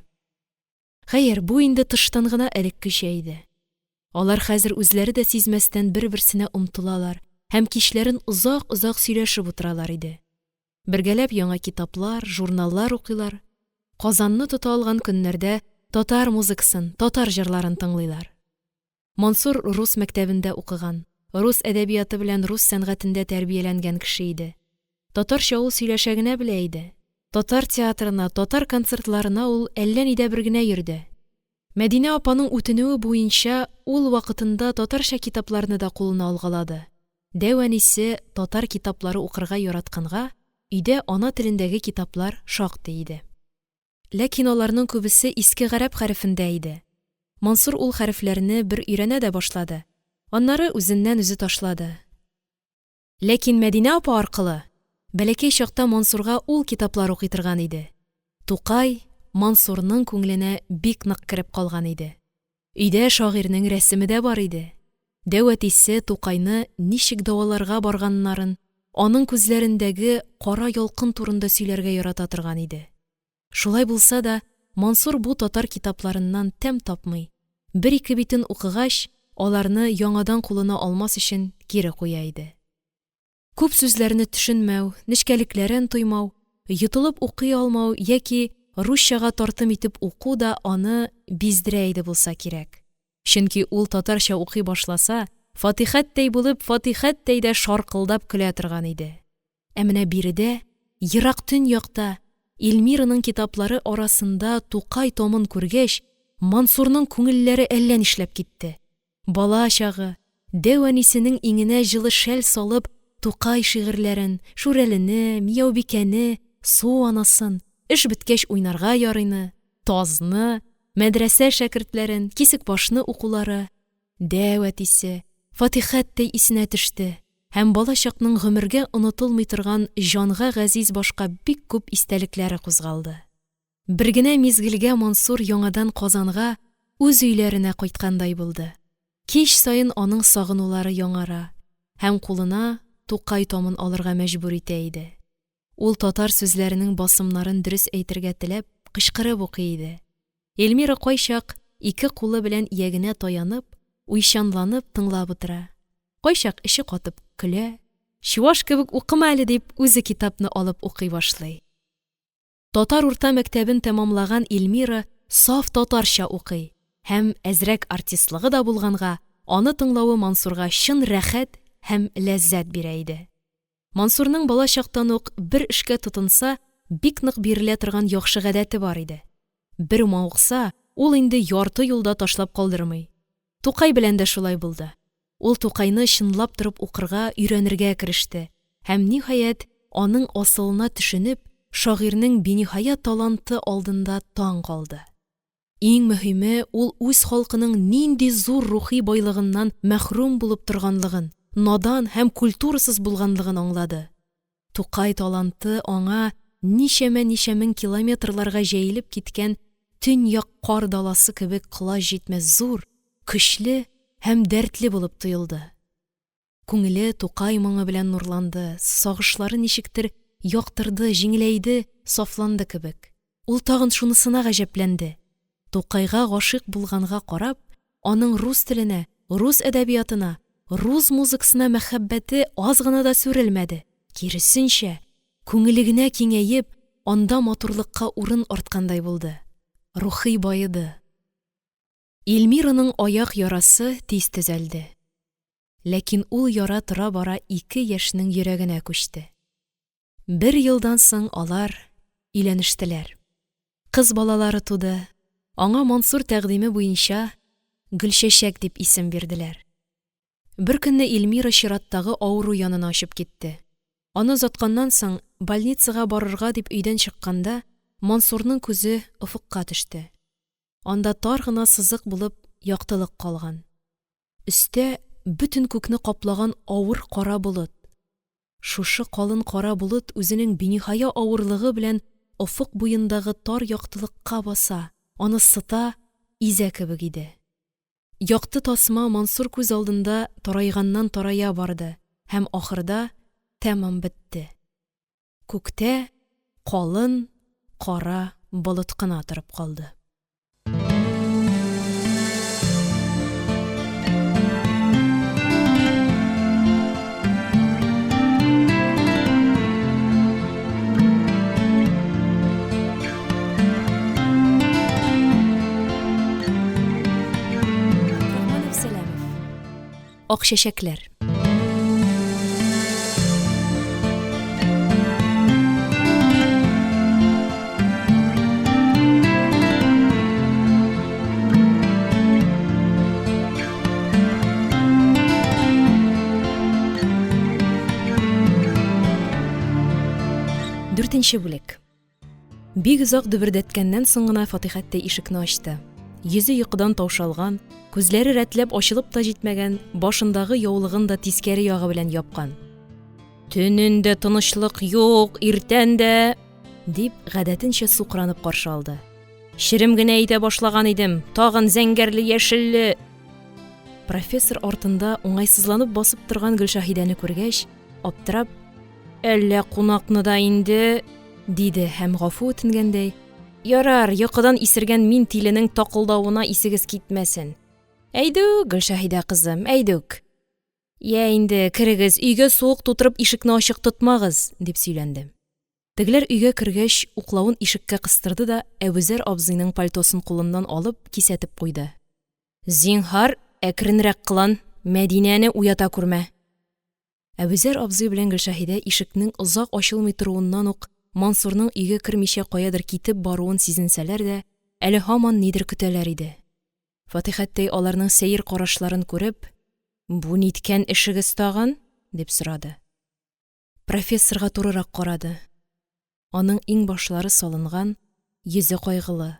Хәер, бу инде тыштан гына элеккечә иде. Алар хәзер үзләре дә сизмәстән бер-берсенә омтылалар һәм кичләрен озак-озак сөйләшеп утыралар иде. Бергәләп яңа китаплар, журналлар укыйлар. Казанны тота алган көннәрдә татар музыкасын, татар җырларын тыңлыйлар. Мансур рус мәктәбендә укыган, рус әдәбияты белән рус сәнгатендә тәрбияләнгән кеше иде. Татарча ул сөйләшә генә белә иде. Татар театрына, татар концертларына ул әллә нидә бер генә йөрде. Мәдинә апаның үтенүе буенча ул вакытында татарча китапларны да кулына алгалады. Дәү әнисе татар китаплары укырга яратканга, өйдә ана телендәге китаплар шактый иде. Ләкин аларның күбесе иске гарәп хәрефендә иде. Мансур ул хәрефләрне бер өйрәнә дә башлады. Аннары үзеннән-үзе ташлады. Ләкин Мәдинә апа аркылы бәләкәй чакта Мансурга ул китаплар укый торган иде. Тукай Мансурның күңеленә бик нык кереп калган иде. Өйдә шагыйрьнең рәсеме дә бар иде. Дәү әтисе Тукайны ничек дәваларга барганнарын, аның күзләрендәге кара ялкын турында сөйләргә ярата торган иде. Шулай булса да, Мансур бу татар китапларыннан тәм тапмый, бер-ике битен укыгач, аларны яңадан кулына алмас өчен кире куя иде. Күп сүзләрне төшенмәү, нечкәлекләрен тоймау, йотылып укый алмау яки русчага тартым итеп уку да аны биздерә иде булса кирәк. Чөнки ул татарча укый башласа, Фатихәттәй булып, Фатихәттәй дә шаркылдап көлә торган иде. Ә менә биредә, ерак төньякта, Эльмираның китаплары арасында Тукай томын күргәч, Мансурның күңелләре әллә нишләп китте. Бала чагы, дәү әнисенең иңенә җылы шәл салып, Тукай шигырьләрен, Шүрәлене, Мияубикәне, Су анасын, эш беткәч уйнарга ярыйны, Тазны, мәдрәсә шәкертләрен, Кисекбашны укулары, дәү әтисе, Фатихәттәй исенә төште һәм балачакның гомергә онытылмый торган җанга газиз башка бик күп истәлекләре кузгалды. Бер генә мизгелгә Мансур яңадан Казанга, үз өйләренә кайткандай булды. Кич саен аның сагынулары яңара һәм кулына Тукай томын алырга мәҗбүр итә иде. Ул татар сүзләренең басымнарын дөрес әйтергә теләп, кычкырып укый иде. Эльмира кайчак ике кулы белән иягенә таянып, уйчанланып тыңлап утыра. Кайчак эче катып көлә, чуваш кебек укыма әле дип, үзе китапны алып укый башлый. Татар урта мәктәбен тәмамлаган Эльмира саф татарча укый һәм, әзрәк артистлыгы да булганга, аны тыңлавы Мансурга чын рәхәт һәм ләззәт бирә иде. Мансурның бала чактан ук бер эшкә тотынса, бик нык бирелә торган яхшы гадәте бар иде. Бер мавыкса, ул инде ярты юлда ташлап калдырмый. Тукай белән дә шулай булды. Ул Тукайны чынлап торып укырга, өйрәнергә кереште һәм, ниһаять, аның асылына төшенеп, шагыйрьнең биниһая таланты алдында таң калды. Иң мөһиме, ул үз халкының нинди зур рухи байлыгыннан мәхрүм булып торганлыгын, надан һәм культурасыз булганлыгын аңлады. Тукай таланты аңа ничәмә-ничә мең километрларга җәелеп киткән төньяк кар даласы кебек колач җитмәс зур, көчле һәм дәртле булып тоелды. Күңеле Тукай моңы белән нурланды, сагышлары ничектер яктырды, җиңеләйде, сафланды кебек. Ул тагын шунысына гаҗәпләнде: Тукайга гашыйк булганга карап, аның рус теленә, рус әдәбиятына, рус музыкасына мәхәббәте аз гына да сүрелмәде, киресенчә, күңеле генә киңәеп, анда матурлыкка урын арткандай булды, рухи баеды. Эльмираның аяк ярасы тиз төзәлде. Ләкин ул яра тора-бара ике яшьнең йөрәгенә күчте. Бер елдан соң алар өйләнештеләр. Кыз балалары туды. Аңа Мансур тәкъдиме буенча Гөлчәчәк дип исем бирделәр. Беркөнне Эльмира чираттагы авыру янына очып китте. Аны озатканнан соң, больницага барырга дип өйдән чыкканда, Мансурның күзе офыкка төште. Анда тар гына сызык булып яктылык калган. Өстә бөтен күкне каплаган авыр кара болыт. Шушы калын кара болыт үзенең биниһая авырлыгы белән офык буендагы тар яктылыкка баса, аны сыта, изә кебек иде. Якты тасма Мансур күз алдында тарайганнан-тарая барды һәм ахырда тәмам бетте. Күктә калын кара болыт кына торып калды. Ак чәчәкләр. Дүртенче бүлек. Бик озак дөбердәткәннән соң гына Фатыйхәттәй ишекне ачты. Йөзе йокыдан таушалган, күзләре рәтләп ачылып та җитмәгән, башындагы яулыгын да тискәре ягы белән япкан. Төнен дә тынычлык юк, иртән дә, дип, гадәтенчә сукранып каршы алды. Черем генә әйтә башлаган идем, тагын зәңгәрле-яшелле. Профессор артында уңайсызланып басып торган Гөлшаһидәне күргәч, аптырап, Әллә кунакны да инде, диде һәм гафу үтенгәндәй, Ярар, йокыдан исергән мин тиленең такылдавына исегез китмәсен. Әйдүк, Гөлшаһидә кызым, әйдүк. Йә инде, керегез, өйгә суык тутырып ишекне ачык тотмагыз, дип сөйләнде. Тегеләр өйгә кергәч, уклавын ишеккә кыстырды да Әбүзәр абзыйның пальтосын кулыннан алып, кисәтеп куйды. Зинһар, әкренрәк кылан, Мәдинәне уята күрмә. Әбүзәр абзый белән Гөлшәһидә ишекнең озак ачылмый торуыннан ук Мансурның өйгә кермичә каядыр китеп баруын сизенсәләр дә, әле һаман нидер көтәләр иде. Фатихәттәй аларның сәер карашларын күреп: «Бу ниткән эшегез тагын?» – дип сорады. Профессорга турырак карады. Аның иңбашлары салынган, йөзе кайгылы.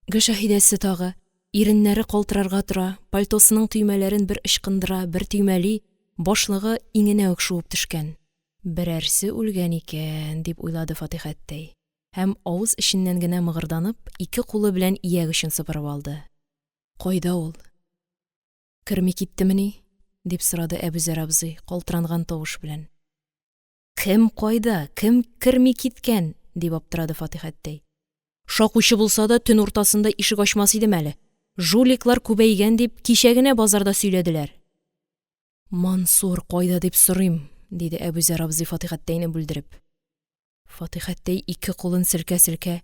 Гөлшәһидәсе тагы, иреннәре калтырарга тора, пальтосының төймәләрен бер ычкындыра, бер төймәли, башлыгы иңенә үк шуып төшкән. Берәрсе үлгән икән, дип уйлады Фатихәттәй һәм, авыз эченнән генә мыгырданып, ике кулы белән ияк очын сыпырып алды. Кайда ул? Керми киттемени? дип сорады Әбүзәр абзый, калтыранган тавыш белән. Кем кайда, кем керми киткән? дип аптырады Фатихәттәй. Шакучы булса да, төн уртасында ишек ачмас идем әле. Жуликлар күбәйгән дип, кичә генә базарда сөйләделәр. Мансур кайда дип сорыйм, диде Әбүзәр абзый Фатихәттәйне бүлдереп. Фатихәттәй ике кулын селкә-селкә.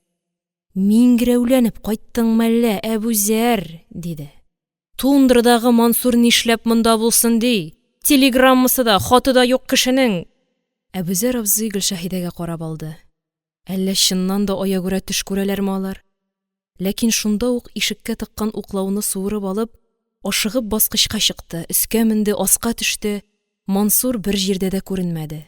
Миңгерәүләнеп кайттың мәллә, Әбүзәр? – диде. Тундрадагы Мансур нишләп монда булсын, ди?! Телеграммасы да, хаты да юк кешенең! Әбүзәр абзый Гөлшәһидәгә карап алды. Әллә чыннан да аягүрә төш күрәләрме алар? Ләкин шунда ук ишеккә тыккан уклауны суырып алып, ашыгып баскычка чыкты, өскә менде, аска төште – Мансур бер җирдә дә күренмәде.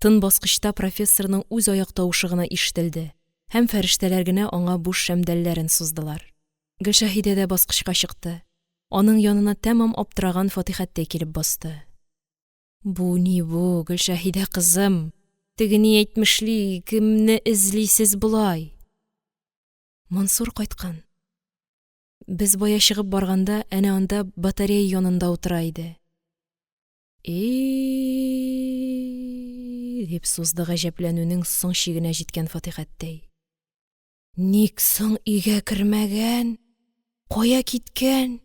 Тын баскычта профессорның үз аяк тавышы гына ишетелде һәм фәрештәләр генә аңа буш шәмдәлләрен суздылар. Гөлшәһидә дә баскычка чыкты. Аның янына тәмам аптыраган Фатихәттәй килеп басты. Бу ни бу, Гөлшәһидә кызым? Теге ни әйтмешли, кемне эзлисез болай? Мансур кайткан. Без бая чыгып барганда, әнә анда батарея янында утыра иде. И-и-и, дип сузды гаҗәпләнүнең соң чигенә җиткән Фатихәттәй. Ник соң өйгә кермәгән? Кая киткән?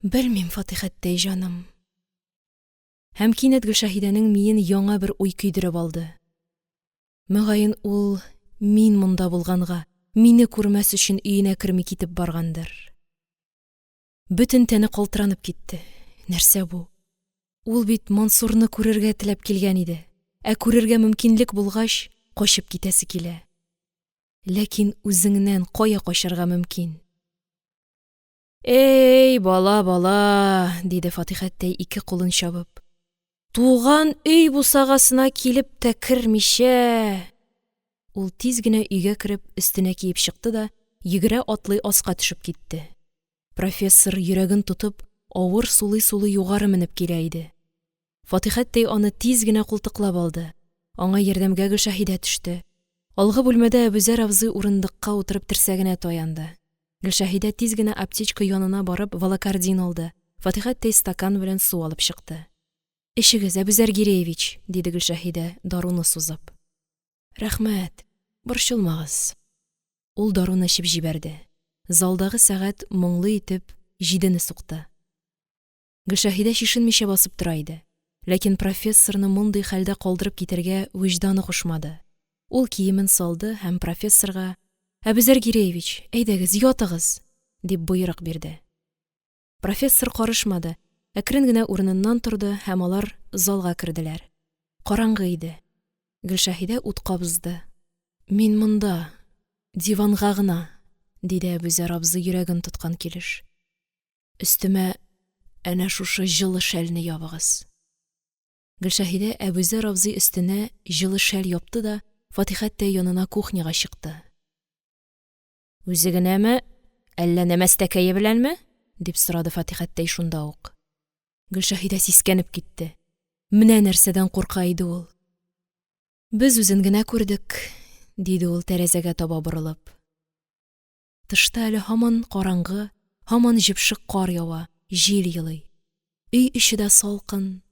Белмим, Фатихәттәй җаным. Һәм кинәт Гөлшәһидәнең миен яңа бер уй көйдереп алды. Мөгаен, ул мин монда булганга, мине күрмәс өчен өенә керми китеп баргандыр. Бөтен тәне калтыранып китте. Нәрсә бу? Ул бит Мансурны күрергә теләп килгән иде. Ә күрергә мөмкинлек булгач, качып китәсе килә. Ләкин үзеңнән кая качарга мөмкин? Әй, бала, бала, диде Фатихәттәй, ике кулын чабып. Туган өй бусагасына килеп тә кермичә. Ул тиз генә өйгә кереп, өстенә киеп чыкты да йөгерә-атлый аска төшеп китте. Профессор, йөрәген тотып, авыр сулый-сулый югары менеп килә иде. Фатихәттәй аны тиз генә култыклап алды. Аңа ярдәмгә Гөлшәһидә төште. Алгы бүлмәдә Әбүзәр абзый урындыкка утырып терсәгенә таянды. Гөлшәһидә тиз генә аптечка янына барып валокордин алды, Фатихәттәй стакан белән су алып чыкты. Эчегез, Әбүзәр Гиреевич, диде Гөлшәһидә, даруны сузып. Рәхмәт, борчылмагыз. Ул даруны эчеп җибәрде. Залдагы сәгать моңлы итеп җидене сукты. Гөлшәһидә чишенмичә басып тора иде. Ләкин профессорны мондый хәлдә калдырып китәргә вөҗданы кушмады. Ул киемен салды һәм профессорга: "Әбүзәр Гиреевич, әйдәгез, ятыгыз!" дип боерык бирде. Профессор карышмады, әкрен генә урыныннан торды һәм алар залга керделәр. Караңгы иде. Гөлшәһидә ут кабызды. Мин монда, диванга гына, диде Әбүзәр абзый йөрәген тоткан килеш. Өстемә әнә шушы җылы шәлне ябыгыз. Гөлшәһидә Әбүзәр абзый өстенә җылы шәл япты да Фатихәттәй янына кухняга чыкты. Үзе генәме, әллә нәмәстәкәе беләнме? дип сорады Фатихәттәй шунда ук. Гөлшәһидә сискәнеп китте. Менә нәрсәдән курка иде ул. Без үзен генә күрдек, диде ул тәрәзәгә таба борылып. Тышта әле һаман караңгы, һаман җепшек кар ява, җил елый. Өй эче дә салкын.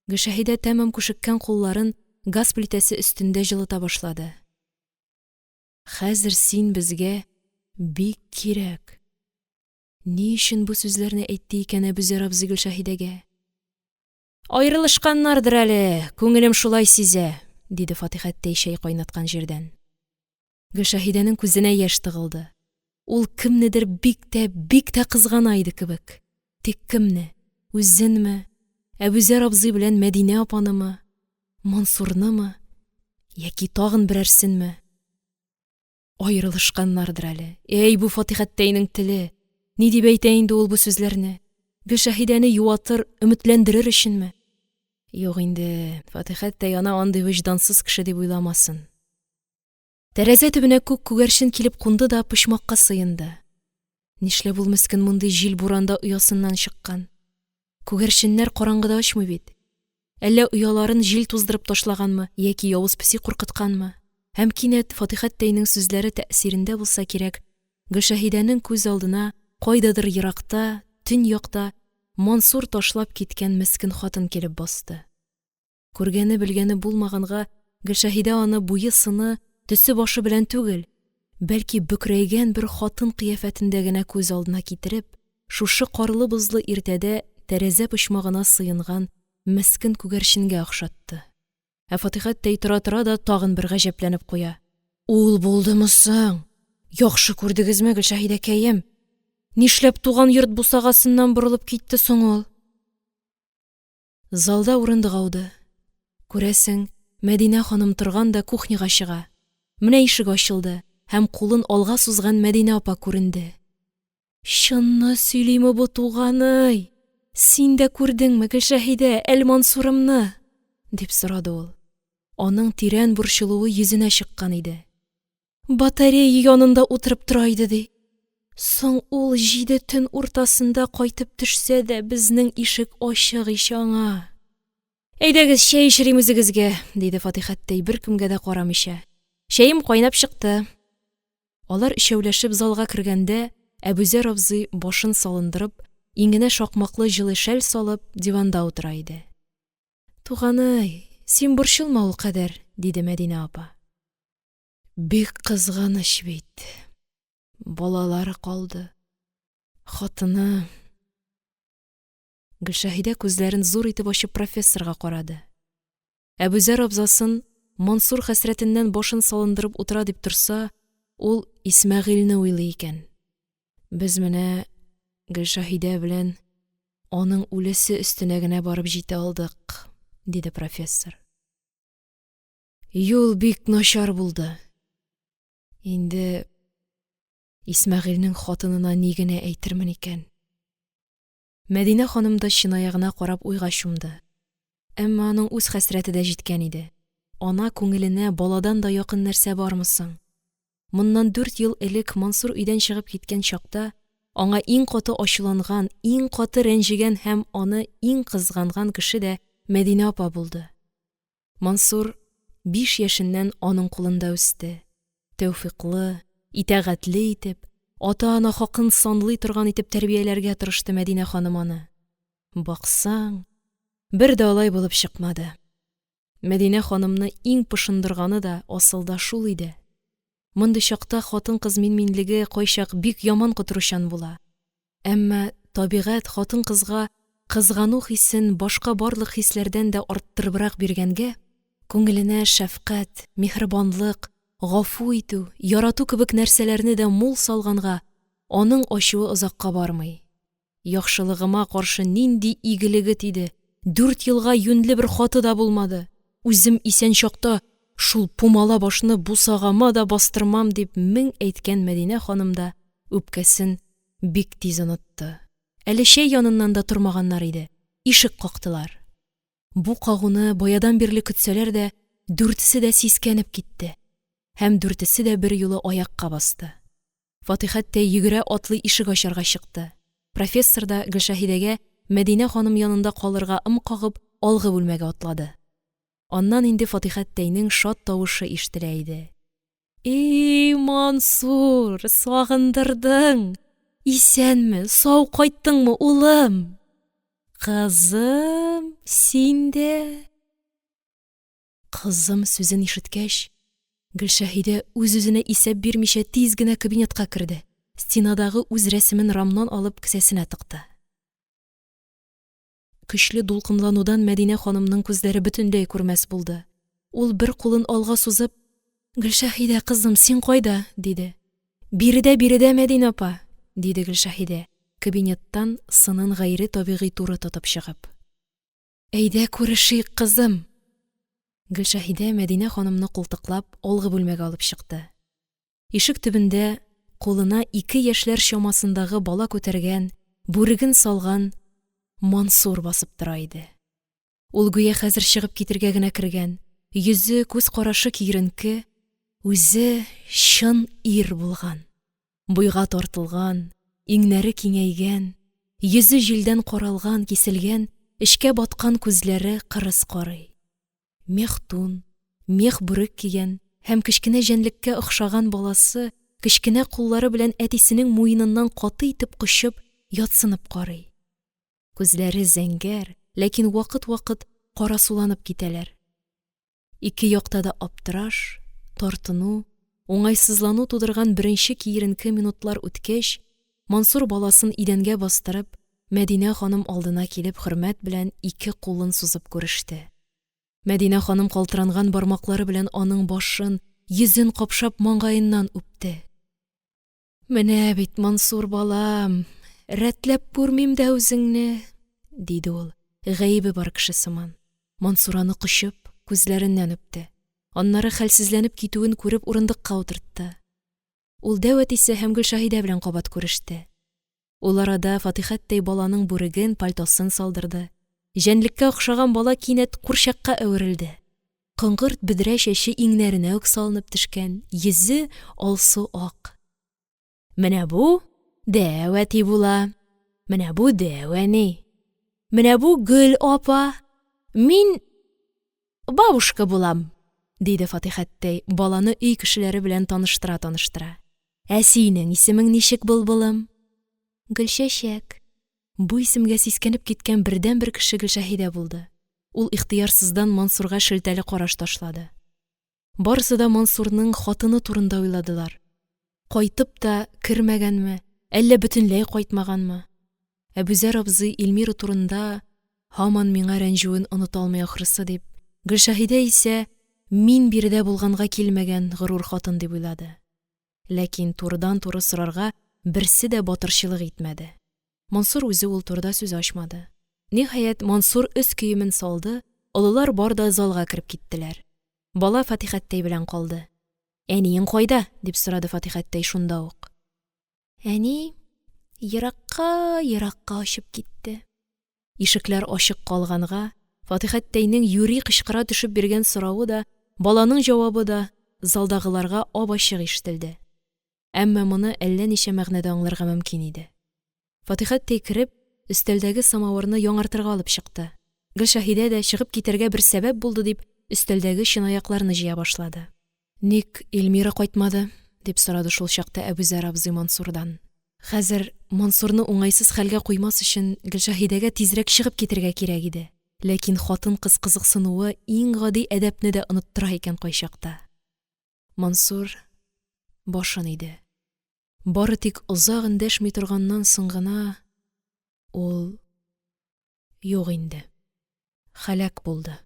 Гөлшәһидә тәмам күшеккән кулларын газ плитәсе өстендә җылыта башлады. Хәзер син безгә бик кирәк. Ни өчен бу сүзләрне әйтте икән Әбүзәр абзый Гөлшәһидәгә? Аерылышканнардыр әле, күңелем шулай сизә, диде Фатихәттәй чәй кайнаткан җирдән. Гөлшәһидәнең күзенә яшь тыгылды. Ул кемнедер бик тә, бик тә кызгана иде кебек. Тик кемне? Үзенме? Әбүзәр абзый белән Мәдинә апанымы? Мансурнымы? Яки тагын берәрсенме? Аерылышканнардыр әле. Әй, бу Фатихәттәйнең теле! Ни дип әйтә инде ул бу сүзләрне? Гөлшәһидәне юатыр, өметләндерер өченме? Юк инде, Фатихәттәй ана андый вөҗдансыз кеше дип уйламасын. Тәрәзә төбенә күк күгәрчен килеп кунды да почмакка сыенды. Нишләп ул мескен мондый җил-буранда оясыннан чыккан? Күгәрченнәр караңгыда очмый бит. Әллә ояларын җил туздырып ташлаганмы яки явыз песи куркытканмы? Һәм кинәт Фатихәттәйнең сүзләре тәэсирендә булса кирәк, Гөлшәһидәнең күз алдына кайдадыр еракта, төньякта Мансур ташлап киткән мескен хатын килеп басты. Күргәне-белгәне булмаганга, Гөлшәһидә аны буе-сыны, төсе-башы белән түгел, бәлки бөкрәйгән бер хатын кыяфәтендә генә күз алдына китереп, шушы карлы-бозлы иртәдә тәрәзә почмагына сыенган мескен күгәрченгә охшатты. Ә Фатихәттәй тора-тора да тагын бер гаҗәпләнеп куя. Ул булдымы соң? Яхшы күрдегезме, Гөлшәһидәкәем? Нишләп туган йорт бусагасыннан борылып китте соң ул? Залда урындык ауды. Күрәсең, Мәдинә ханым торган да кухняга чыга. Менә ишек ачылды һәм кулын алга сузган Мәдинә апа күренде. Чынны сөйлиме бу, туганый? Син дә күрдеңме, Гөлшәһидә, Әл-Мансурымны? – дип сорады ул. Аның тирән борчылуы йөзенә чыккан иде. Батарея янында утырып тора иде, ди. Соң ул 7 төн уртасында кайтып төшсә дә, безнең ишек ачык ич аңа. Әйдәгез, чәй эчерим үзегезгә, диде Фатихәттәй, беркемгә дә карамыйча. Чәем кайнап чыкты. Алар өчәүләшеп залга кергәндә, Әбүзәр абзый, башын салындырып, иңенә шакмаклы җылы шәл салып, диванда утыра иде. Туганый, син борчылма ул кадәр, диде Мәдинә апа. Бик кызганыч бит. Балалары калды. Хатыны. Гөлшәһидә күзләрен зур итеп ачып профессорга карады. Әбүзәр абзасын Мансур хәсрәтеннән башын салындырып утыра дип торса, ул Исмәгыйльне уйлый икән. Без менә Гөлшәһидә белән аның үлесе өстенә генә барып җитә алдык, диде профессор. Юл бик начар булды. Инде Исмәгыйльнең хатынына ни генә әйтермен икән? Мәдинә ханым да чынаягына карап уйга чумды. Әмма аның үз хәсрәте дә җиткән иде. Ана күңеленә баладан да якын нәрсә бармы соң? Моннан 4 ел элек Мансур өйдән чыгып киткән чакта аңа иң каты ачуланган, иң каты рәнҗегән һәм аны иң кызганган кеше дә Мәдинә апа булды. Мансур 5 яшеннән аның кулында үсте. Тәүфыйклы, итагатьле итеп, ата-ана хакын санлый торган итеп тәрбияләргә тырышты Мәдинә ханым аны. Баксаң, бер дә алай булып чыкмады. Мәдинә ханымны иң пошындырганы да асылда шул иде. Мондый чакта хатын-кыз минминлеге кайчак бик яман котыручан була. Әмма табигать хатын-кызга кызгану хисен башка барлык хисләрдән дә арттырыбрак биргәнгә, күңеленә шәфкать, миһербанлык, гафу итү, ярату кебек нәрсәләрне дә мул салганга, аның ачуы озакка бармый. Яхшылыгыма каршы нинди игелеге тиде, 4 елга юньле бер хаты да булмады. Үзем исән чакта шул пумала башны бусагама да бастырмам, дип мең әйткән Мәдинә ханым да үпкәсен бик тиз онытты. Әле чәй яныннан да тормаганнар иде, ишек кактылар. Бу кагуны баядан бирле көтсәләр дә, дүртесе дә сискәнеп китте. Һәм дүртесе дә берьюлы аякка басты. Фатихәттәй йөгерә-атлый ишек ачарга чыкты. Профессор да Гөлшәһидәгә Мәдинә ханым янында калырга ым кагып, алгы бүлмәгә атлады. Аннан инде Фатихәттәйнең шат тавышы ишетелә иде. И, Мансур, сагындырдың! Исәнме, сау кайттыңмы, улым? Кызым, син дә? Кызым сүзен ишеткәч, Гөлшәһидә үз-үзенә исәп бирмичә тиз генә кабинетка керде, стенадагы үз рәсемен рамнан алып кесәсенә тыкты. Көчле дулкынланудан Мәдинә ханымның күзләре бөтенләй күрмәс булды. Ул бер кулын алга сузып: "Гөлшәһидә, кызым, син кайда?" – диде. "Биредә, биредә, Мәдинә апа", диде Гөлшәһидә, кабинеттан сынын гайре табигый туры тотып чыгып. Әйдә, күрешик, кызым. Гөлшәһидә Мәдинә ханымны култыклап алгы бүлмәгә алып чыкты. Ишек төбендә кулына 2 яшьләр чамасындагы бала күтәргән, бүреген салган Мансур басып тора иде. Ул гүя хәзер чыгып китергә генә кергән, йөзе, күз карашы киеренке, үзе чын ир булган. Буйга тартылган, иңнәре киңәйгән, йөзе җилдән каралган, киселгән, эчкә баткан күзләре кырыс карый. Мех тун, мех бүрек кигән һәм кечкенә җәнлеккә охшаган баласы кечкенә куллары белән әтисенең муеныннан каты итеп кочып, ятсынып карый. Күзләре зәңгәр, ләкин вакыт-вакыт карасуланып китәләр. Ике якта да аптыраш, тартыну, уңайсызлану тудырган беренче киеренке минутлар үткәч, Мансур баласын идәнгә бастырып, Мәдинә ханым алдына килеп хөрмәт белән ике кулын сузып күреште. Мәдинә ханым калтыранган бармаклары белән аның башын, йөзен капшап, маңгаеннан үпте. – Менә бит, Мансур балам, рәтләп күрмим дә үзеңне, – диде ул, гаебе бар кеше сыман. Мансур аны кочып, күзләреннән үпте. Аннары, хәлсезләнеп китүен күреп, урындыкка утыртты. Ул дәү әтисе һәм Гөлшәһидә белән кабат күреште. Ул арада Фатихәттәй баланың бүреген, пальтосын салдырды. Җәнлеккә охшаган бала кинәт курчакка әверелде. Коңгырт бөдрә чәче иңнәренә үк салынып төшкән, йөзе алсу-ак. Менә бу дәү әти була, менә бу дәү әни, менә бу Гөл апа, мин бабушка булам, диде Фатихәттәй, баланы өй кешеләре белән таныштыра-таныштыра. Ә синең исемең ничек, былбылым? Гөлчәчәк. Бу исемгә сискәнеп киткән бердәнбер кеше Гөлшәһидә булды. Ул ихтыярсыздан Мансурга шелтәле караш ташлады. Барысы да Мансурның хатыны турында уйладылар. Кайтып та кермәгәнме, әллә бөтенләй кайтмаганмы? Әбүзәр абзый Эльмира турында һаман миңа рәнҗүен оныта алмый ахрысы дип, Гөлшәһидә исә мин биредә булганга килмәгән горур хатын дип уйлады. Ләкин турыдан-туры сорарга берсе дә батырчылык итмәде. Мансур үзе ул турыда сүз ачмады. Ниһаять, Мансур өс киемен салды, олылар бар да залга кереп киттеләр. Бала Фатихәттәй белән калды. Әниең кайда? дип сорады Фатихәттәй шунда ук. Әни еракка-еракка очып китте. Ишекләр ачык калганга, Фатихәттәйнең юри кычкыра төшеп биргән соравы да, баланың җавабы да залдагыларга ап-ачык ишетелде. Әмма моны әллә ничә мәгънәдә аңларга мөмкин иде. Фатихәттәй кереп, өстәлдәге самавырны яңартырга алып чыкты. Гөлшәһидә дә, чыгып китәргә бер сәбәп булды дип, өстәлдәге чынаякларны җыя башлады. Ник Эльмира кайтмады? дип сорады шул чакта Әбүзәр абзый Мансурдан. Хәзер, Мансурны уңайсыз хәлгә куймас өчен, Гөлшәһидәгә тизрәк чыгып китәргә кирәк иде. Ләкин хатын-кыз кызыксынуы иң гади әдәпне дә оныттыра икән кайчакта. Мансур башын иде. Бары тик озак эндәшми торганнан соң гына ул: Юк инде, һәлак булды,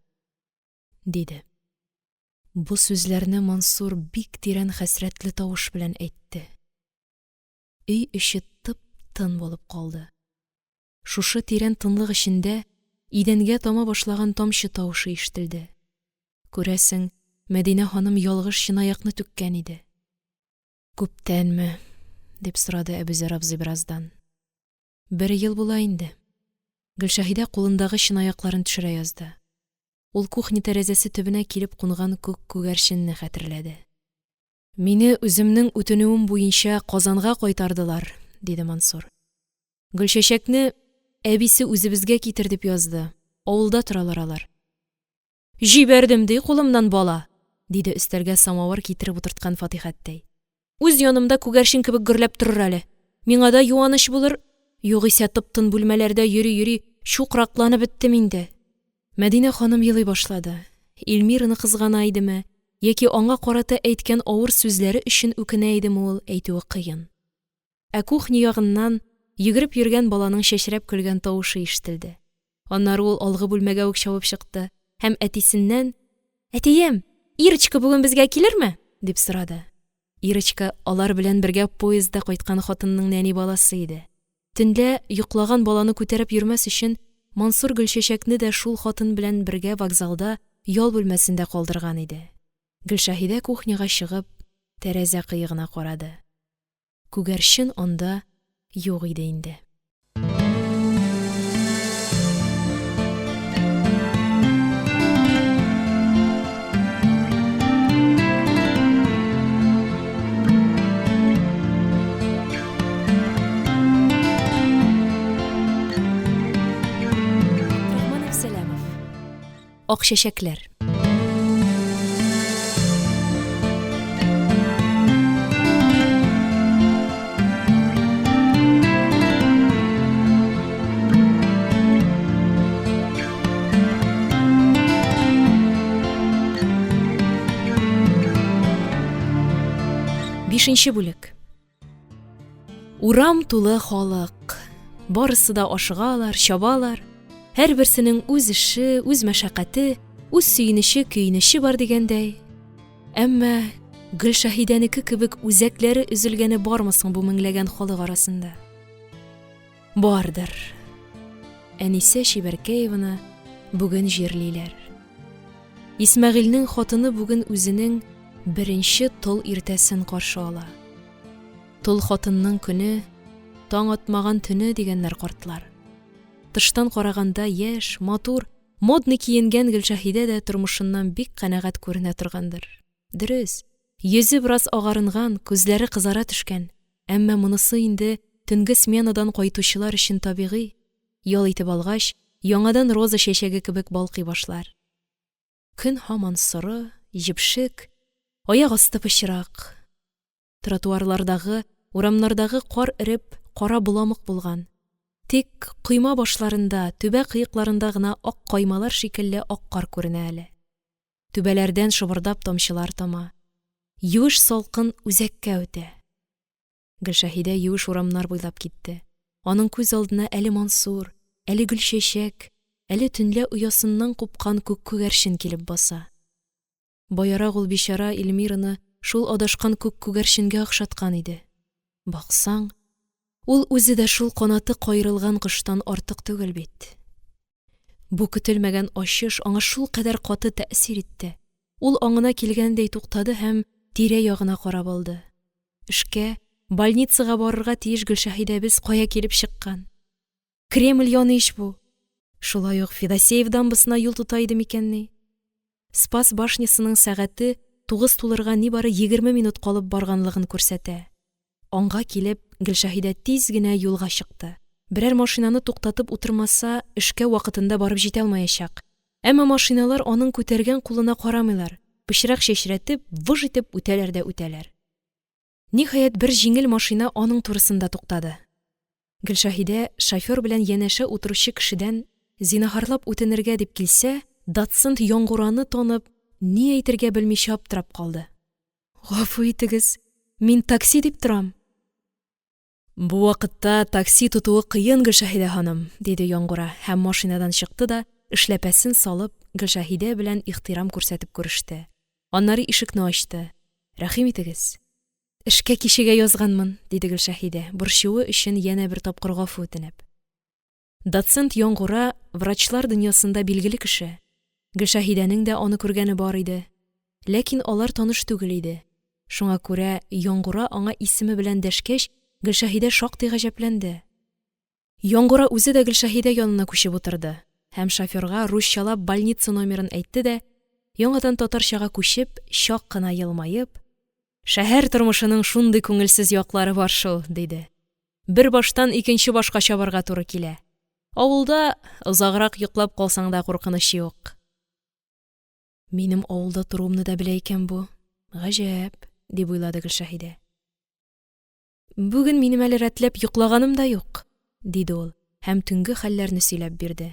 диде. Бу сүзләрне Мансур бик тирән хәсрәтле тавыш белән әйтте. Өй эче тып-тын булып калды. Шушы тирән тынлык эчендә идәнгә тама башлаган тамчы тавышы ишетелде. Күрәсең, Мәдинә ханым ялгыш чынаякны түккән иде. Күптәнме? дип сорады Әбүзәр абзый бераздан. Бер ел була инде. Гөлшәһидә кулындагы чынаякларын төшерә язды. Ул кухня тәрәзәсе төбенә килеп кунган күк күгәрченне хәтерләде. Мине үземнең үтенүем буенча Казанга кайтардылар, диде Мансур. Гөлчәчәкне әбисе үзебезгә китер дип язды. Авылда торалар алар. Җибәрдем ди кулымнан бала, диде өстәлгә самавыр китереп утырткан Фатихәттәй. Үз янымда күгәрчен кебек гөрләп торыр әле. Миңа да юаныч булыр. Югыйсә тып-тын бүлмәләрдә йөри-йөри чукракланып беттем инде. Мәдинә ханым елый башлады. Эльмираны кызгана идеме, яки аңа карата әйткән авыр сүзләре өчен үкенә идеме ул, әйтүе кыен. Ә кухня ягыннан йөгереп йөргән баланың чәчрәп көлгән тавышы ишетелде. Аннары ул алгы бүлмәгә үк чабып чыкты һәм әтисеннән: "Әтием, Ирочка бүген безгә килерме?" дип сорады. Ирочка алар белән бергә поездда кайткан хатынның нәни баласы иде. Төнлә, йоклаган баланы күтәреп йөрмәс өчен, Мансур Гөлчәчәкне дә шул хатын белән бергә вокзалда ял бүлмәсендә калдырган иде. Гөлшәһидә кухняга чыгып, тәрәзә кыегына карады. Күгәрчен анда юк иде инде. Ак чәчәкләр. Бишенче бүлек. Урам тулы халык. Барысы да ашыгалар, чабалар. Һәрберсенең үз эше, үз мәшәкате, үз сөенече, көенече бар дигәндәй. Әмма Гөлшәһидәнеке кебек үзәкләре өзелгәне бармы соң бу меңләгән халык арасында? Бардыр. Әнисә Чибәркәеваны бүген җирлиләр. Исмәгыйльнең хатыны бүген үзенең беренче тол иртәсен каршы ала. Тол хатынның көне, таң атмаган төне, дигәннәр картлар. Тыштан караганда яшь, матур, модный киенгән Гөлшәһидә дә тормышыннан бик канәгать күренә торгандыр. Дөрес, йөзе бераз агарынган, күзләре кызара төшкән, әмма монысы инде төнге сменадан кайтучылар өчен табигый, ял итеп алгач, яңадан роза чәчәге кебек балкый башлар. Көн һаман соры, җепшек, аяк асты пычрак. Тротуарлардагы, урамнардагы кар эреп, кара боламык булган. Тик койма башларында, түбә кыекларында гына ак каймалар шикелле ак кар күренә әле. Түбәләрдән шыбырдап тамчылар тама. Юеш салкын үзәккә үтә. Гөлшәһидә юеш урамнар буйлап китте. Аның күз алдына әле Мансур, әле Гөлчәчәк, әле төнлә оясыннан купкан күк күгәрчен килеп баса. Баярак ул бичара Эльмираны шул адашкан күк күгәрченгә охшаткан иде. Баксаң, ул үзе дә шул канаты каерылган коштан артык түгел бит. Бу көтелмәгән ачыш аңа шулкадәр каты тәэсир итте, ул аңына килгәндәй туктады һәм тирә-ягына карап алды. Эшкә, больницага барырга тиеш Гөлшәһидәбез кая килеп чыккан? Кремль яны ич бу! Шулай ук Федосеев дамбасына юл тота иде микәнни? Спас башнясының сәгате 9 тулырга нибары 20 минут калып барганлыгын күрсәтә. Аңга килеп, Гөлшәһидә тиз генә юлга чыкты. Берәр машинаны туктатып утырмаса, эшкә вакытында барып җитә алмаячак. Әмма машиналар аның күтәргән кулына карамыйлар, пычрак чәчрәтеп, выж итеп үтәләр дә үтәләр. Ниһаять, бер җиңел машина аның турысында туктады. Гөлшәһидә шофёр белән янәшә утыручы кешедән зинаһарлап үтенергә дип килсә, доцент Яңгураны танып, ни әйтергә белмичә аптырап калды. Гафу итегез, мин такси дип торам. Бу вакытта такси тотуы кыен, Гөлшәһидә ханым, диде Яңгура һәм машинадан чыкты да, эшләпәсен салып, Гөлшәһидә белән ихтирам күрсәтеп күреште. Аннары ишекне ачты. Рәхим итегез. Эшкә кичегә язганмын, диде Гөлшәһидә, борчуы өчен янә бер тапкыр гафу үтенеп. Доцент Яңгура врачлар дөньясында билгеле кеше. Гөлшәһидәнең дә аны күргәне бар иде. Ләкин алар таныш түгел иде. Шуңа күрә Яңгура аңа исеме белән дәшкәч, Гөлшәһидә шактый гаҗәпләнде. Яңгура үзе дә Гөлшәһидә янына күчеп утырды һәм шоферга русчалап больница номерын әйтте дә, яңадан татарчага күчеп, чак кына елмаеп, Шәһәр тормышының шундый күңелсез яклары бар шул, диде. Бер баштан икенче башка чабарга туры килә. Авылда озаграк йоклап калсаң да куркыныч юк. Минем авылда торуымны да белә икән бу. Гаҗәп, дип уйлады Гөлшәһидә. Бүген минем әле рәтләп йоклаганым да юк, диде ул һәм төнге хәлләрне сөйләп бирде.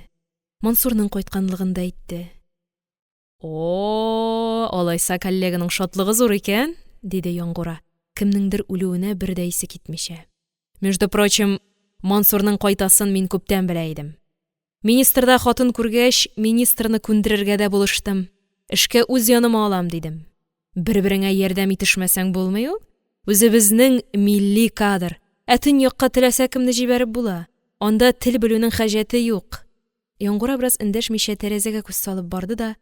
Мансурның кайтканлыгын да әйтте. О, алайса коллеганың шатлыгы зур икән, диде Яңгура, кемнеңдер үлүенә бер дә исе китмичә. Между прочим, Мансурның кайтасын мин күптән белә идем. Министрда хатын күргәч, министрны күндерергә дә булыштым. Эшкә үз яныма алам, дидем. Бер-береңә ярдәм итешмәсәң булмый ул. Үзебезнең милли кадр. Ә төньякка теләсә кемне җибәреп була. Анда тел белүнең хаҗәте юк. Яңгура бераз эндәшмичә тәрәзәгә күз салып барды да,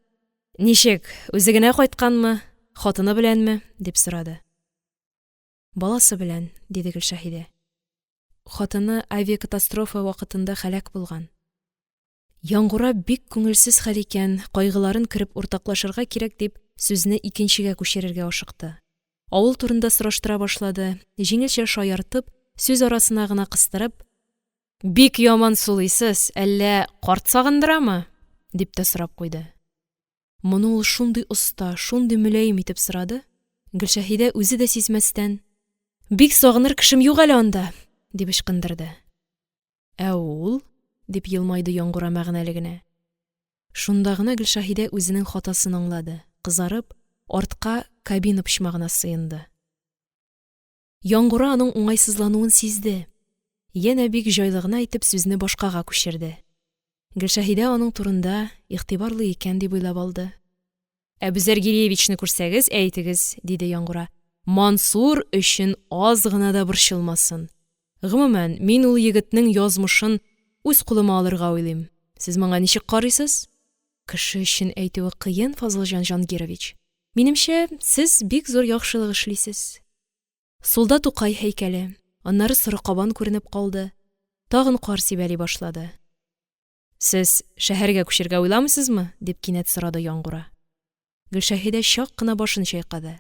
Ничек, үзе генә кайтканмы, хатыны беләнме? дип сорады. Баласы белән, диде Гөлшәһидә. Хатыны авиакатастрофа вакытында һәлак булган. Яңгура бик күңелсез хәл икән, кайгыларын кереп уртаклашырга кирәк дип, сүзне икенчегә күчерергә ашыкты. Авыл турында сораштыра башлады, җиңелчә шаяртып, сүз арасына гына кыстырып, Бик яман сулыйсыз, әллә карт сагындырамы? дип тә сорап куйды. Моны ул шундый оста, шундый мөлаем итеп сорады, Гөлшәһидә үзе дә сизмәстән: «Бик сагыныр кешем юк әле анда!» – дип ычкындырды. Ә ул? – дип елмайды Яңгура мәгънәле генә. Шунда гына Гөлшәһидә үзенең хатасын аңлады, кызарып, артка, кабина почмагына сыенды. Яңгура аның уңайсызлануын сизде. Янә бик җайлы гына итеп сүзне башкага күчерде. Гөлшәһидә аның турында игътибарлы икән дип уйлап алды. Әбүзәр Гиреевичны күрсәгез, әйтегез, – диде Яңгура, – Мансур өчен аз гына да борчылмасын. Гомумән, мин ул егетнең язмышын үз кулыма алырга уйлыйм. Сез моңа ничек карыйсыз? Кеше өчен әйтүе кыен, Фазылҗан Җангирович, минемчә, сез бик зур яхшылык эшлисез. Сулда Тукай һәйкәле, аннары соры Кабан күренеп калды, тагын кар сибәли башлады. Сез шәһәргә күчәргә уйламыйсызмы? – дип кинәт сорады Яңгура. Гөлшәһидә чак кына башын чайкады.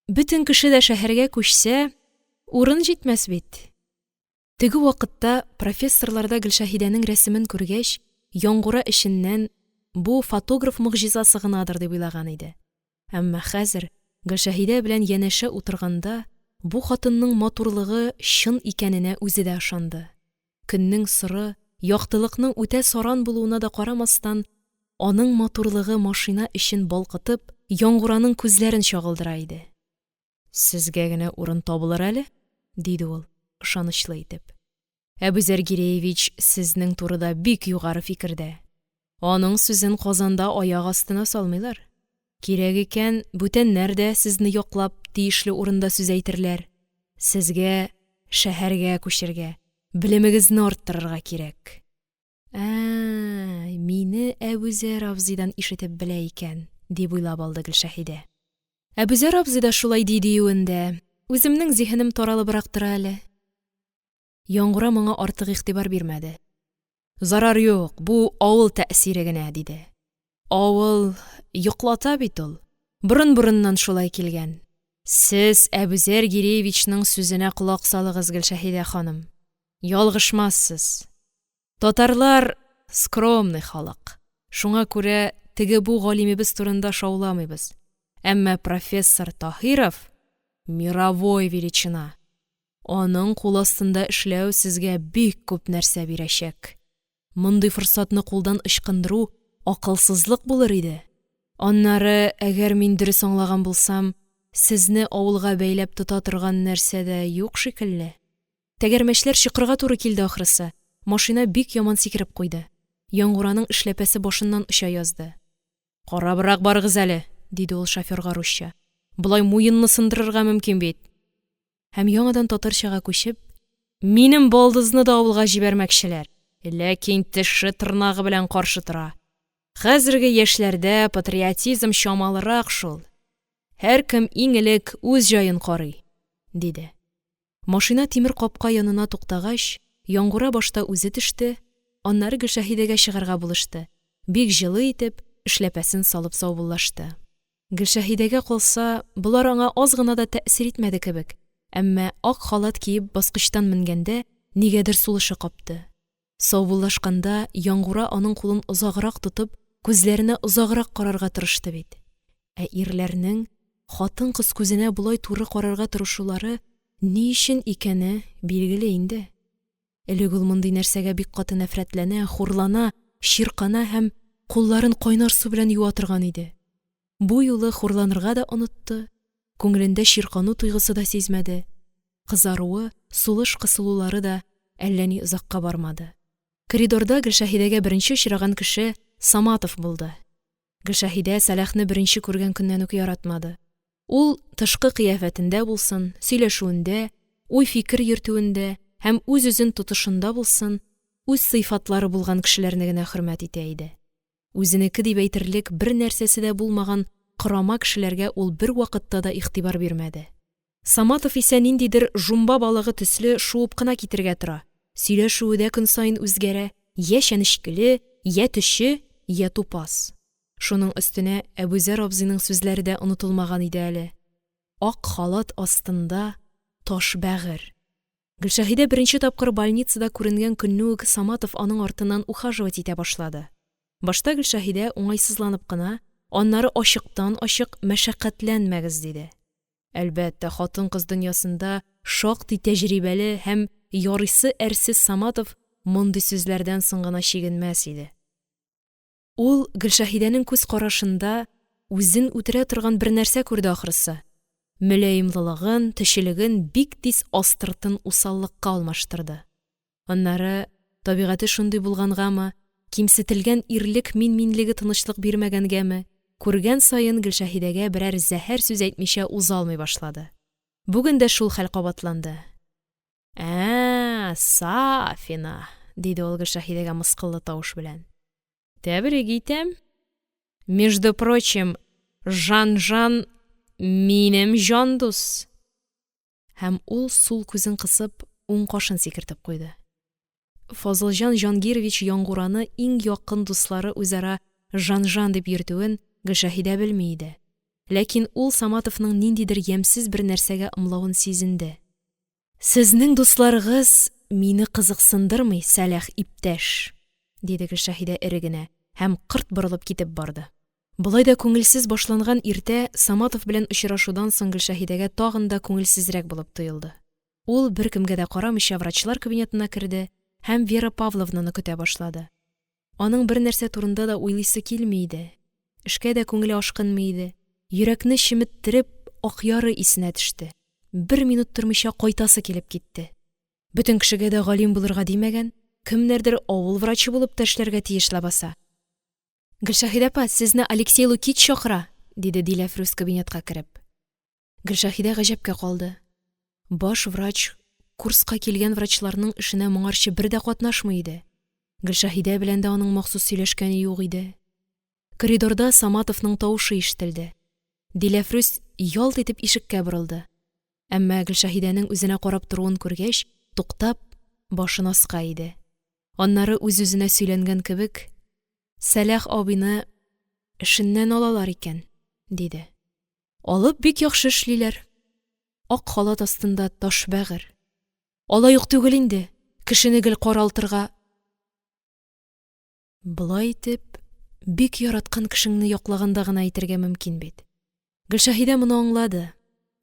Бөтен кеше дә шәһәргә күчсә, урын җитмәс бит. Теге вакытта профессорларда Гөлшәһидәнең рәсемен күргәч, Яңгура эченнән бу фотограф могҗизасы гынадыр дип уйлаган иде. Әмма хәзер, Гөлшәһидә белән янәшә утырганда, бу хатынның матурлыгы чын икәненә үзе дә ышанды. Көннең соры, яктылыкның үтә саран булуына да карамастан, аның матурлыгы машина эчен балкытып, Яңгураның күзләрен чагылдыра иде. Сезгә генә урын табылыр әле, диде ул, ышанычлы итеп. Әбүзәр Гиреевич сезнең турыда бик югары фикердә. Аның сүзен Казанда аяк астына салмыйлар. Кирәк икән, бүтәннәр дә сезне яклап, тиешле урында сүз әйтерләр. Сезгә шәһәргә күчәргә, белемегезне арттырырга кирәк. Ә, мине Әбүзәр абзыйдан ишетеп белә икән, дип уйлап алды Гөлшәһидә. Әбүзәр абзый да шулай ди диюен дә, үземнең зиһенем таралыбрак тора әле. Яңгура моңа артык игътибар бирмәде. Зарар юк, бу авыл тәэсире генә, диде. Авыл йоклата бит ул. Борын-борыннан шулай килгән. Сез Әбүзәр Гиреевичның сүзенә колак салыгыз, Гөлшәһидә ханым. Ялгышмассыз. Татарлар скромный халык. Шуңа күрә теге-бу галимебез турында шауламыйбыз. Әмма профессор Таһиров мировой величина. Аның кул астында эшләү сезгә бик күп нәрсә бирәчәк. Мондый форсатны кулдан ычкындыру акылсызлык булыр иде. Аннары, әгәр мин дөрес аңлаган булсам, сезне авылга бәйләп тота торган нәрсә дә юк шикелле. Тәгәрмәчләр чокырга туры килде ахрысы, машина бик яман сикереп куйды. Яңгураның эшләпәсе башыннан оча язды. Карабрак барыгыз әле, диде ул шофёрга русча. Болай муенны сындырырга мөмкин бит. Һәм яңадан татарчага күчеп, Минем балдызны да авылга җибәрмәкчеләр, ләкин теше-тырнагы белән каршы тора. Хәзерге яшьләрдә патриотизм чамалырак шул. Һәркем иң элек үз җаен карый, диде. Машина тимер капка янына туктагач, Яңгура башта үзе төште, аннары Гөлшәһидәгә чыгарга булышты, бик җылы итеп, эшләпәсен салып саубуллашты. Гөлшәһидәгә калса, болар аңа аз гына да тәэсир итмәде кебек, әмма ак халат киеп баскычтан менгәндә, нигәдер сулышы капты. Саубуллашканда, Яңгура аның кулын озаграк тотып, күзләренә озаграк карарга тырышты бит. Ә ирләрнең хатын-кыз күзенә болай туры карарга тырышулары ни өчен икәне билгеле инде. Элек ул мондый нәрсәгә бик каты нәфрәтләнә, хурлана, чиркана һәм кулларын кайнар су белән юа торган иде. Бу юлы хурланырга да онытты, күңелендә чиркану тойгысы да сизмәде. Кызаруы, сулыш кысылулары да әллә ни озакка бармады. Коридорда Гөлшәһидәгә беренче очраган кеше Саматов булды. Гөлшәһидә Сәлахны беренче күргән көннән үк яратмады. Ул тышкы кыяфәтендә булсын, сөйләшүендә, уй-фикер йөртүендә һәм үз-үзен тотышында булсын, үз сыйфатлары булган кешеләрне генә хөрмәт итә иде. Үзенеке дип әйтерлек бернәрсәсе дә булмаган корама кешеләргә ул бервакытта да игътибар бирмәде. Саматов исә ниндидер жумба балыгы төсле шуып кына китергә тора, сөйләшүе дә көн саен үзгәрә, йә чәнечкеле, йә төче, йә тупас. Шуның өстенә Әбүзәр абзыйның сүзләре дә онытылмаган иде әле. Ак халат астында таш бәгырь. Гөлшәһидә беренче тапкыр больницада күренгән көнне үк Саматов аның артыннан ухаживать итә башлады. Башта Гөлшәһидә уңайсызланып кына, аннары ачыктан-ачык мәшәкатьләнмәгез, диде. Әлбәттә, хатын-кыз дөньясында шактый тәҗрибәле һәм ярыйсы әрсез Саматов мондый сүзләрдән соң гына чигенмәс иде. Ул Гөлшәһидәнең күз карашында үзен үтерә торган бернәрсә күрде ахрысы, мөлаемлылыгын, төчелеген бик тиз астыртын усаллыкка алмаштырды. Аннары, табигате шундый булгангамы, кимсетелгән ирлек мин-минлеге тынычлык бирмәгәнгәме, Күргән саен Гөлшәһидәгә берәр зәһәр сүз әйтмичә уза алмый башлады. Бүген дә шул хәл кабатланды. – Ә-ә, Сафина! – диде ул Гөлшәһидәгә мыскыллы тавыш белән. – Тәбрик итәм! Между прочим, Жан-Жан – минем җан дус! Һәм ул, сул күзен кысып, уң кашын сикертеп куйды. Фазылҗан Җангирович Яңгураны иң якын дуслары үзара Жан-Жан дип йөртүен Гөлшәһидә белми иде. Ләкин ул Саматовның ниндидер ямьсез бер нәрсәгә ымлавын сизенде. Сезнең дусларыгыз мине кызыксындырмый, Сәләх иптәш, диде Гөлшәһидә эре генә һәм кырт борылып китеп барды. Болай да күңелсез башланган иртә Саматов белән очрашудан соң Гөлшәһидәгә тагын да күңелсезрәк булып тоелды. Ул, беркемгә дә карамыйча, врачлар кабинетына керде һәм Вера Павловнаны көтә башлады. Аның бернәрсә турында да уйлыйсы килми иде, эшкә дә күңеле ашкынмый иде. Йөрәкне чеметтереп, Акъяры исенә төште. Бер минут тормыйча кайтасы килеп китте. Бөтен кешегә дә галим булырга димәгән, кемнәрдер авыл врачы булып та эшләргә тиеш ләбаса. Гөлшәһидә апа, сезне Алексей Лукич чакыра, диде Диләфрүз, кабинетка кереп. Гөлшәһидә гаҗәпкә калды. Баш врач курска килгән врачларның эшенә моңарчы бер дә катнашмый иде. Гөлшәһидә белән дә аның махсус сөйләшкәне юк иде. Коридорда Саматовның тавышы ишетелде. Диләфрүз ялт итеп ишеккә борылды. Әмма Гөлшәһидәнең үзенә карап торуын күргәч, туктап, башын аска иде. Аннары үз-үзенә сөйләнгән кебек: Сәлах абыйны эшеннән алалар икән, диде. Алып бик яхшы эшлиләр. Ак халат астында таш бәгырь. Алай ук түгел инде, кешене гел каралтырга. Болай итеп, бик яраткан кешеңне яклаганда гына әйтергә мөмкин бит. Гөлшәһидә моны аңлады.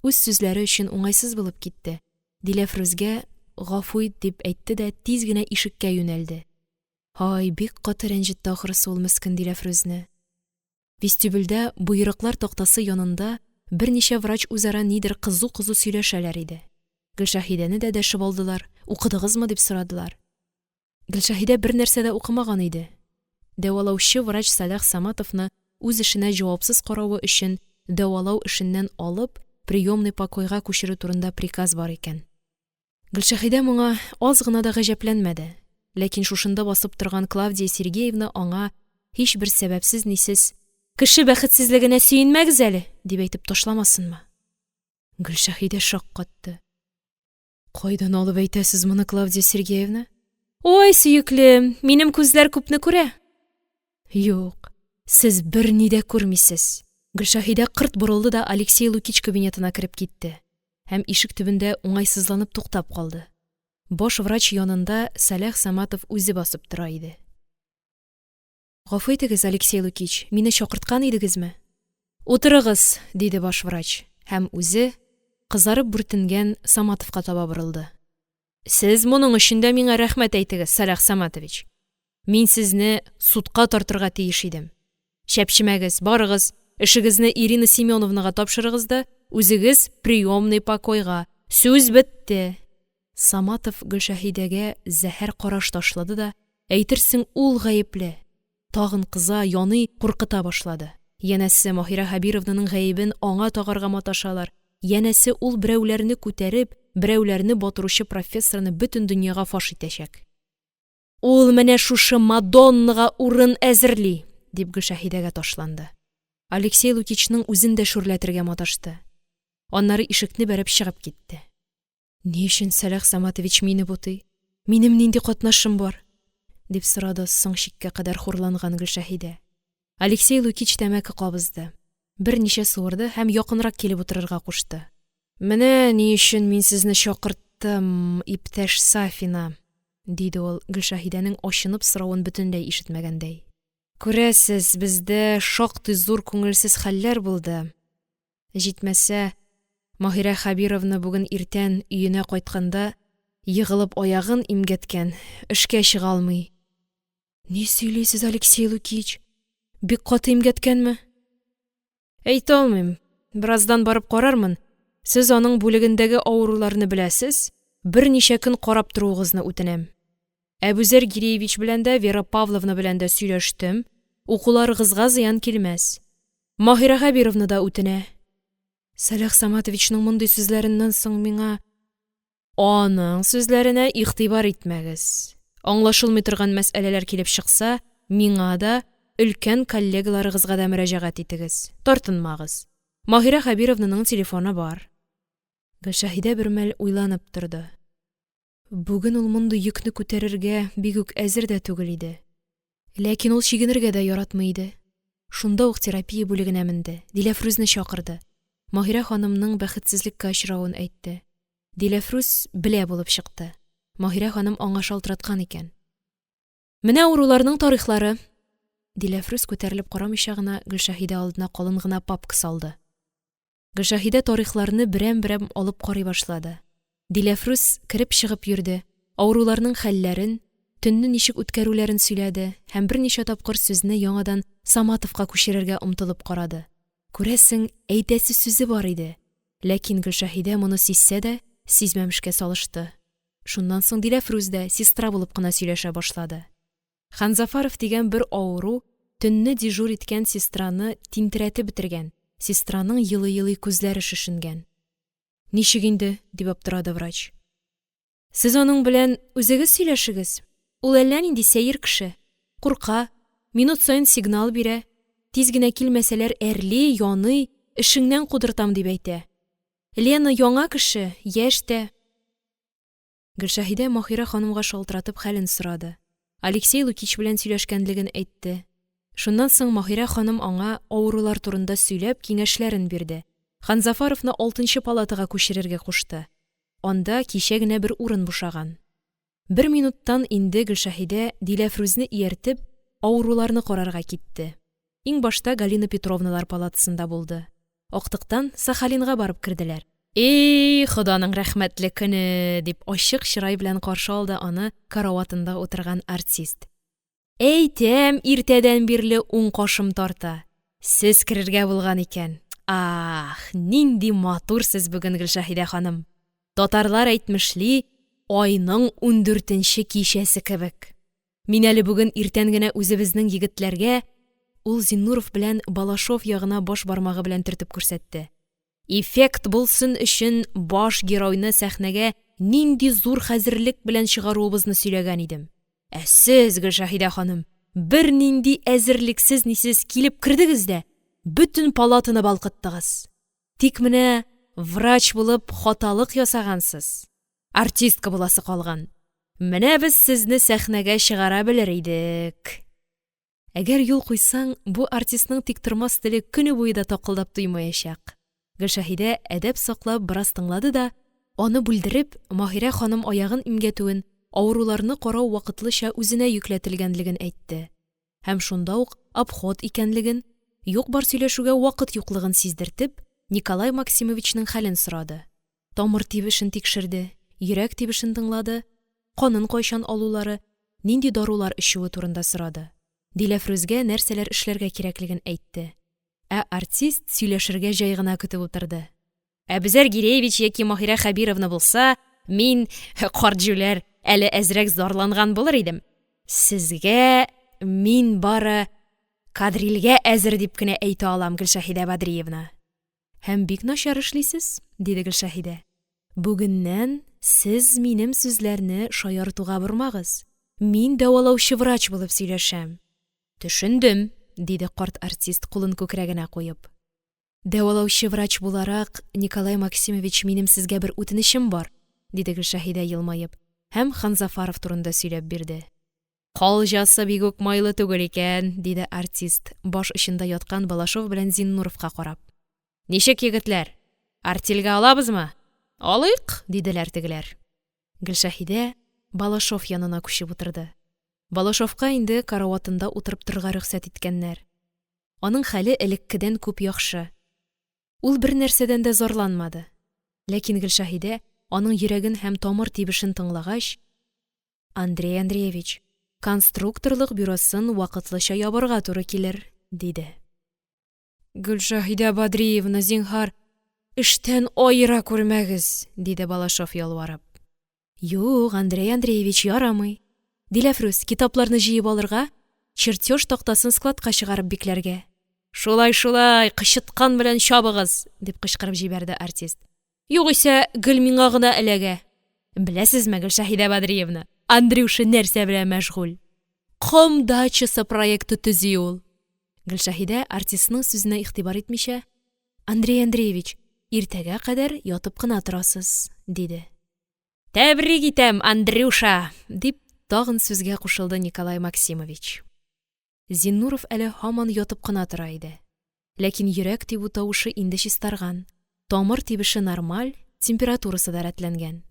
Үз сүзләре өчен уңайсыз булып китте. Диләфрүзгә гафу ит дип әйтте дә тиз генә ишеккә юнәлде. Һай, бик каты рәнҗетте ахрысы ул мескен Диләфрүзне. Вестибюльдә, боерыклар тактасы янында, берничә врач үзара нидер кызу-кызу сөйләшәләр иде. Гөлшәһидәне дә дәшеп алдылар, укыдыгызмы дип сорадылар. Гөлшәһидә бернәрсә дә укымаган иде. Дәвалаучы врач Сәлах Саматовны үз эшенә җавапсыз каравы өчен дәвалау эшеннән алып, приемный покойга күчерү турында приказ бар икән. Гөлшәһидә моңа аз гына да гаҗәпләнмәде, ләкин шушында басып торган Клавдия Сергеевна аңа һичбер сәбәпсез-нисез: «Кеше бәхетсезлегенә сөенмәгез әле!» – дип әйтеп ташламасынмы? Гөлшәһидә шаккатты. «Кайдан алып әйтәсез моны, Клавдия Сергеевна?» «Ой, сөеклем, минем күзләр күпне күрә!» «Юк, сез берни дә күрмисез!» Гөлшәһидә кырт борылды да Алексей Лукич кабинетына кереп китте. Һәм ишек төбендә уңайсызланып туктап калды. Баш врач янында Сәлах Саматов үзе басып тора иде. Гафу итегез, Алексей Лукич, мине чакырткан идегезме? Утырыгыз, диде баш врач һәм үзе кызарып бүртенгән Саматовка таба борылды. Сез моның өчен дә миңа рәхмәт әйтегез, Сәлах Саматович. Мин сезне судка тартырга тиеш идем. Чәпчемәгез, барыгыз, эшегезне Ирина Семеновнага тапшырыгыз да, үзегез приемный покойга. Сүз бетте! Саматов Гөлшәһидәгә зәһәр караш ташлады да, әйтерсең ул гаепле, тагын кыза, яный, куркыта башлады. Янәсе, Маһирә Хәбировнаның гаебен аңа тагарга маташалар, янәсе, ул берәүләрне күтәреп, берәүләрне батыручы профессорны бөтен дөньяга фаш итәчәк. Ул менә шушы Мадоннага урын әзерли, дип Гөлшәһидәгә ташланды. Алексей Лукичның үзен дә шүрләтергә маташты. Аннары ишекне бәреп чыгып китте. Ни өчен Сәлах Саматович мине бутый? Минем нинди катнашым бар? дип сорады соң чиккә кадәр хурланган Гөлшәһидә. Алексей Лукич тәмәке кабызды. Берничә суырды һәм якынрак килеп утырырга кушты. Менә ни өчен мин сезне чакырттым, иптәш Сафина, диде ул, Гөлшәһидәнең ачынып соравын бөтенләй ишетмәгәндәй. Күрәсез, бездә шактый зур күңелсез хәлләр булды. Җитмәсә, Маһирә Хәбировна бүген иртән өенә кайтканда егылып аягын имгәткән, эшкә чыга алмый. Ни сөйлисез, Алексей Лукич? Бик каты имгәткәнме? Әйтә алмыйм. Бераздан барып карармын. Сез аның бүлегендәге авыруларны беләсез, берничә көн карап торуыгызны үтенәм. Әбүзәр Гиреевич белән дә, Вера Павловна белән дә сөйләштем, укуларыгызга зыян килмәс. Маһирә Хәбировна да үтенә. Сәләх Саматовичның мондый сүзләреннән соң миңа: «Аның сүзләренә игътибар итмәгез, аңлашылмый торган мәсьәләләр килеп чыкса, миңа да, өлкән коллегаларыгызга да мөрәҗәгать итегез, тартынмагыз, Маһирә Хәбировнаның телефоны бар». Гөлшәһидә бермәл уйланып торды. Бүген ул мондый йөкне күтәрергә бик үк әзер дә түгел иде. Ләкин ул чигенергә дә яратмый иде. Шунда ук терапия бүлегенә менде, Диләфрүзне чакырды, Маһирә ханымның бәхетсезлеккә очравын әйтте. Диләфрүз белә булып чыкты. Маһирә ханым аңа шалтыраткан икән. Менә авыруларның тарихлары. Диләфрүз күтәрелеп карамыйча гына Гөлшәһидә алдына калын гына папка салды. Гөлшәһидә тарихларны берәм-берәм алып карый башлады. Диләфрүз кереп-чыгып йөрде, авыруларның хәлләрен, төнне ничек үткәрүләрен сөйләде һәм берничә тапкыр сүзне яңадан Саматовка күчерергә омтылып карады. Күрәсең, әйтәсе сүзе бар иде. Ләкин Гөлшәһидә моны сизсә дә, сизмәмешкә салышты. Шуннан соң Диләфрүз дә сестра булып кына сөйләшә башлады. Ханзафаров дигән бер авыру төнне дежур иткән сестраны тинтерәтеп бетергән, сестраның елый-елый күзләре шешенгән. Ничек инде? дип аптырады врач. Сез аның белән үзегез сөйләшегез. Ул әллә нинди сәер кеше. Курка, минут саен сигнал бирә, тиз генә килмәсәләр, әрли, яный, эшеңнән кудыртам дип әйтә. Лена яңа кеше, яшь тә. Гөлшәһидә Маһирә ханымга шалтыратып хәлен сорады. Алексей Лукич белән сөйләшкәнлеген әйтте. Шуннан соң Маһирә ханым аңа авырулар турында сөйләп, киңәшләрен бирде. Ханзафаровны алтынчы палатага күчерергә кушты. Анда кичә генә бер урын бушаган. Бер минуттан инде Гөлшәһидә, Диләфрүзне ияртеп, авыруларны карарга китте. Иң башта Галина Петровналар палатасында булды. Актыктан Сахалинга барып керделәр. И, Ходаның рәхмәтле көне! – дип, ачык чырай белән каршы алды аны караватында утырган артист. Әйтәм, иртәдән бирле уң кашым тарта. Сез керергә булган икән. Ах, нинди матур сез бүген, Гөлшәһидә ханым! Татарлар әйтмешли, айның ундүртенче кичәсе кебек. Мин әле бүген иртән генә үзебезнең егетләргә, ул Зиннуров белән Балашов ягына баш бармагы белән төртеп күрсәтте, эффект булсын өчен баш геройны сәхнәгә нинди зур хәзерлек белән чыгаруыбызны сөйләгән идем. Ә сез, Гөлшәһидә ханым, бернинди әзерлексез-нисез килеп кердегез дә бөтен палатаны балкыттыгыз. Тик менә врач булып хаталык ясагансыз. Артистка буласы калган. Менә без сезне сәхнәгә чыгара белер идек. Әгәр юл куйсаң, бу артистның тиктормас теле көне буе да такылдап туймаячак. Гөлшәһидә әдәп саклап бераз тыңлады да, аны бүлдереп, Маһирә ханым аягын имгәтүен, авыруларны карау вакытлыча үзенә йөкләтелгәнлеген әйтте һәм шунда ук обход икәнлеген, юк-бар сөйләшүгә вакыт юклыгын сиздертеп, Николай Максимовичның хәлен сорады. Тамыр тибешен тикшерде, йөрәк тибешен тыңлады, канын кайчан алулары, нинди дарулар эчүе турында сорады. Диләфрүзгә нәрсәләр эшләргә кирәклеген әйтте. Ә артист сөйләшергә җай гына көтеп утырды. Әбүзәр Гиреевич яки Маһирә Хәбировна булса, мин, карт җүләр, әле әзрәк зарланган булыр идем. Сезгә мин бары кадрильгә әзер дип кенә әйтә алам, Гөлшәһидә Бадриевна. Һәм бик начар эшлисез, диде Гөлшәһидә. Бүгеннән сез минем сүзләрне шаяртуга бормагыз. Мин дәвалаучы врач булып сөйләшәм. Төшендем, диде карт артист, кулын күкрәгенә куеп. Дәвалаучы врач буларак, Николай Максимович, минем сезгә бер үтенечем бар, диде Гөлшәһидә, елмаеп, һәм Ханзафаров турында сөйләп бирде. Калҗасы бик үк майлы түгел икән, диде артист, баш очында яткан Балашов белән Зиннуровка карап. Ничек, егетләр, артельгә алабызмы? Алыйк, диделәр тегеләр. Гөлшәһидә Балашов янына күчеп утырды. Балашовка инде караватында утырып торырга рөхсәт иткәннәр. Аның хәле элеккедән күп яхшы. Ул бернәрсәдән дә зарланмады. Ләкин Гөлшәһидә, аның йөрәген һәм тамыр тибешен тыңлагач, Андрей Андреевич, конструкторлык бюросын вакытлыча ябарга туры килер, диде. Гөлшәһидә Бадриевна, зинһар, эштән аера күрмәгез, диде Балашов, ялварып. Юк, Андрей Андреевич, ярамый. Диләфрүз, китапларны җыеп алырга, чертеж тактасын складка чыгарып бикләргә. Шулай, шулай, кычыткан белән чабыгыз! – дип кычкырып җибәрде артист. – Югыйсә гел миңа гына эләгә. Беләсезме, Гөлшәһидә Бәдриевна, Андрюша нәрсә белән мәшгуль? Ком дачасы проекты төзи ул! Гөлшәһидә, артистның сүзенә игътибар итмичә: – Андрей Андреевич, иртәгә кадәр ятып кына торасыз, – диде. Тәбрик итәм, Андрюша! – дип, тагын сүзгә кушылды Николай Максимович. Зиннуров әле һаман ятып кына тора иде. Ләкин йөрәк тибү тавышы инде чистарган, тамыр тибеше нормаль, температурасы да рәтләнгән.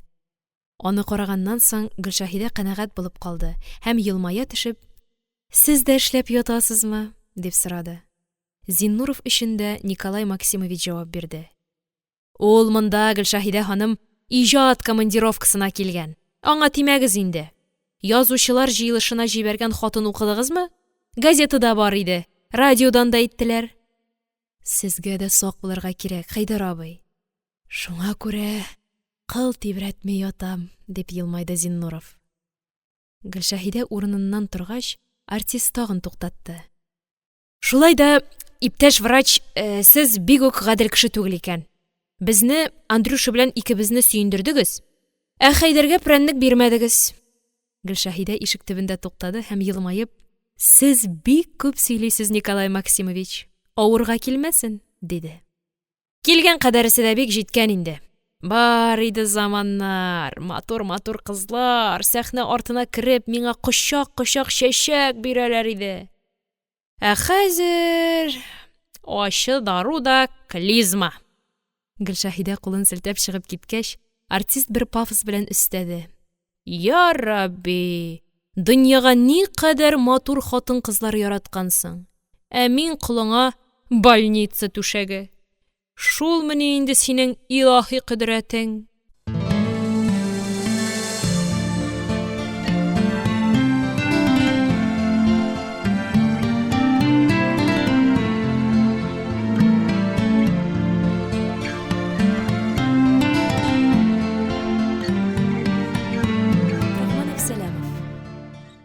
Аны караганнан соң, Гөлшәһидә канәгать булып калды һәм, елмая төшеп: – Сез дә эшләп ятасызмы? – дип сорады. Зиннуров өчен дә Николай Максимович җавап бирде. – Ул монда, Гөлшәһидә ханым, иҗат командировкасына килгән, аңа тимәгез инде. Язучылар җыелышына җибәргән хатын укыдыгызмы? Газетада бар иде, радиодан да әйттеләр. Сезгә дә сак булырга кирәк, Хәйдәр абый. Шуңа күрә кыл тибрәтми ятам, дип елмайды Зиннуров. Гөлшәһидә урыныннан торгач, артист тагын туктатты. – Шулай да, иптәш врач, сез бик үк гадел кеше түгел икән. Безне, Андрюша белән икебезне сөендердегез, ә Хәйдәргә прәннек бирмәдегез. Гөлшәһидә ишек төбендә туктады һәм, елмаеп: – Сез бик күп сөйлисез, Николай Максимович, авырга килмәсен, – диде. Килгән кадәресе дә бик җиткән инде. Бар иде заманнар, матур-матур кызлар, сәхнә артына кереп, миңа кочак-кочак чәчәк бирәләр иде. Ә хәзер ачы дару да клизма! Гөлшәһидә кулын селтәп чыгып киткәч, артист бер пафос белән өстәде: – Йа Рабби, дөньяга никадәр матур хатын-кызлар яраткансың, ә мин колыңа больница түшәге! Шулмыни инде синең илаһи кодрәтең?! Рахман Әпсәләмов.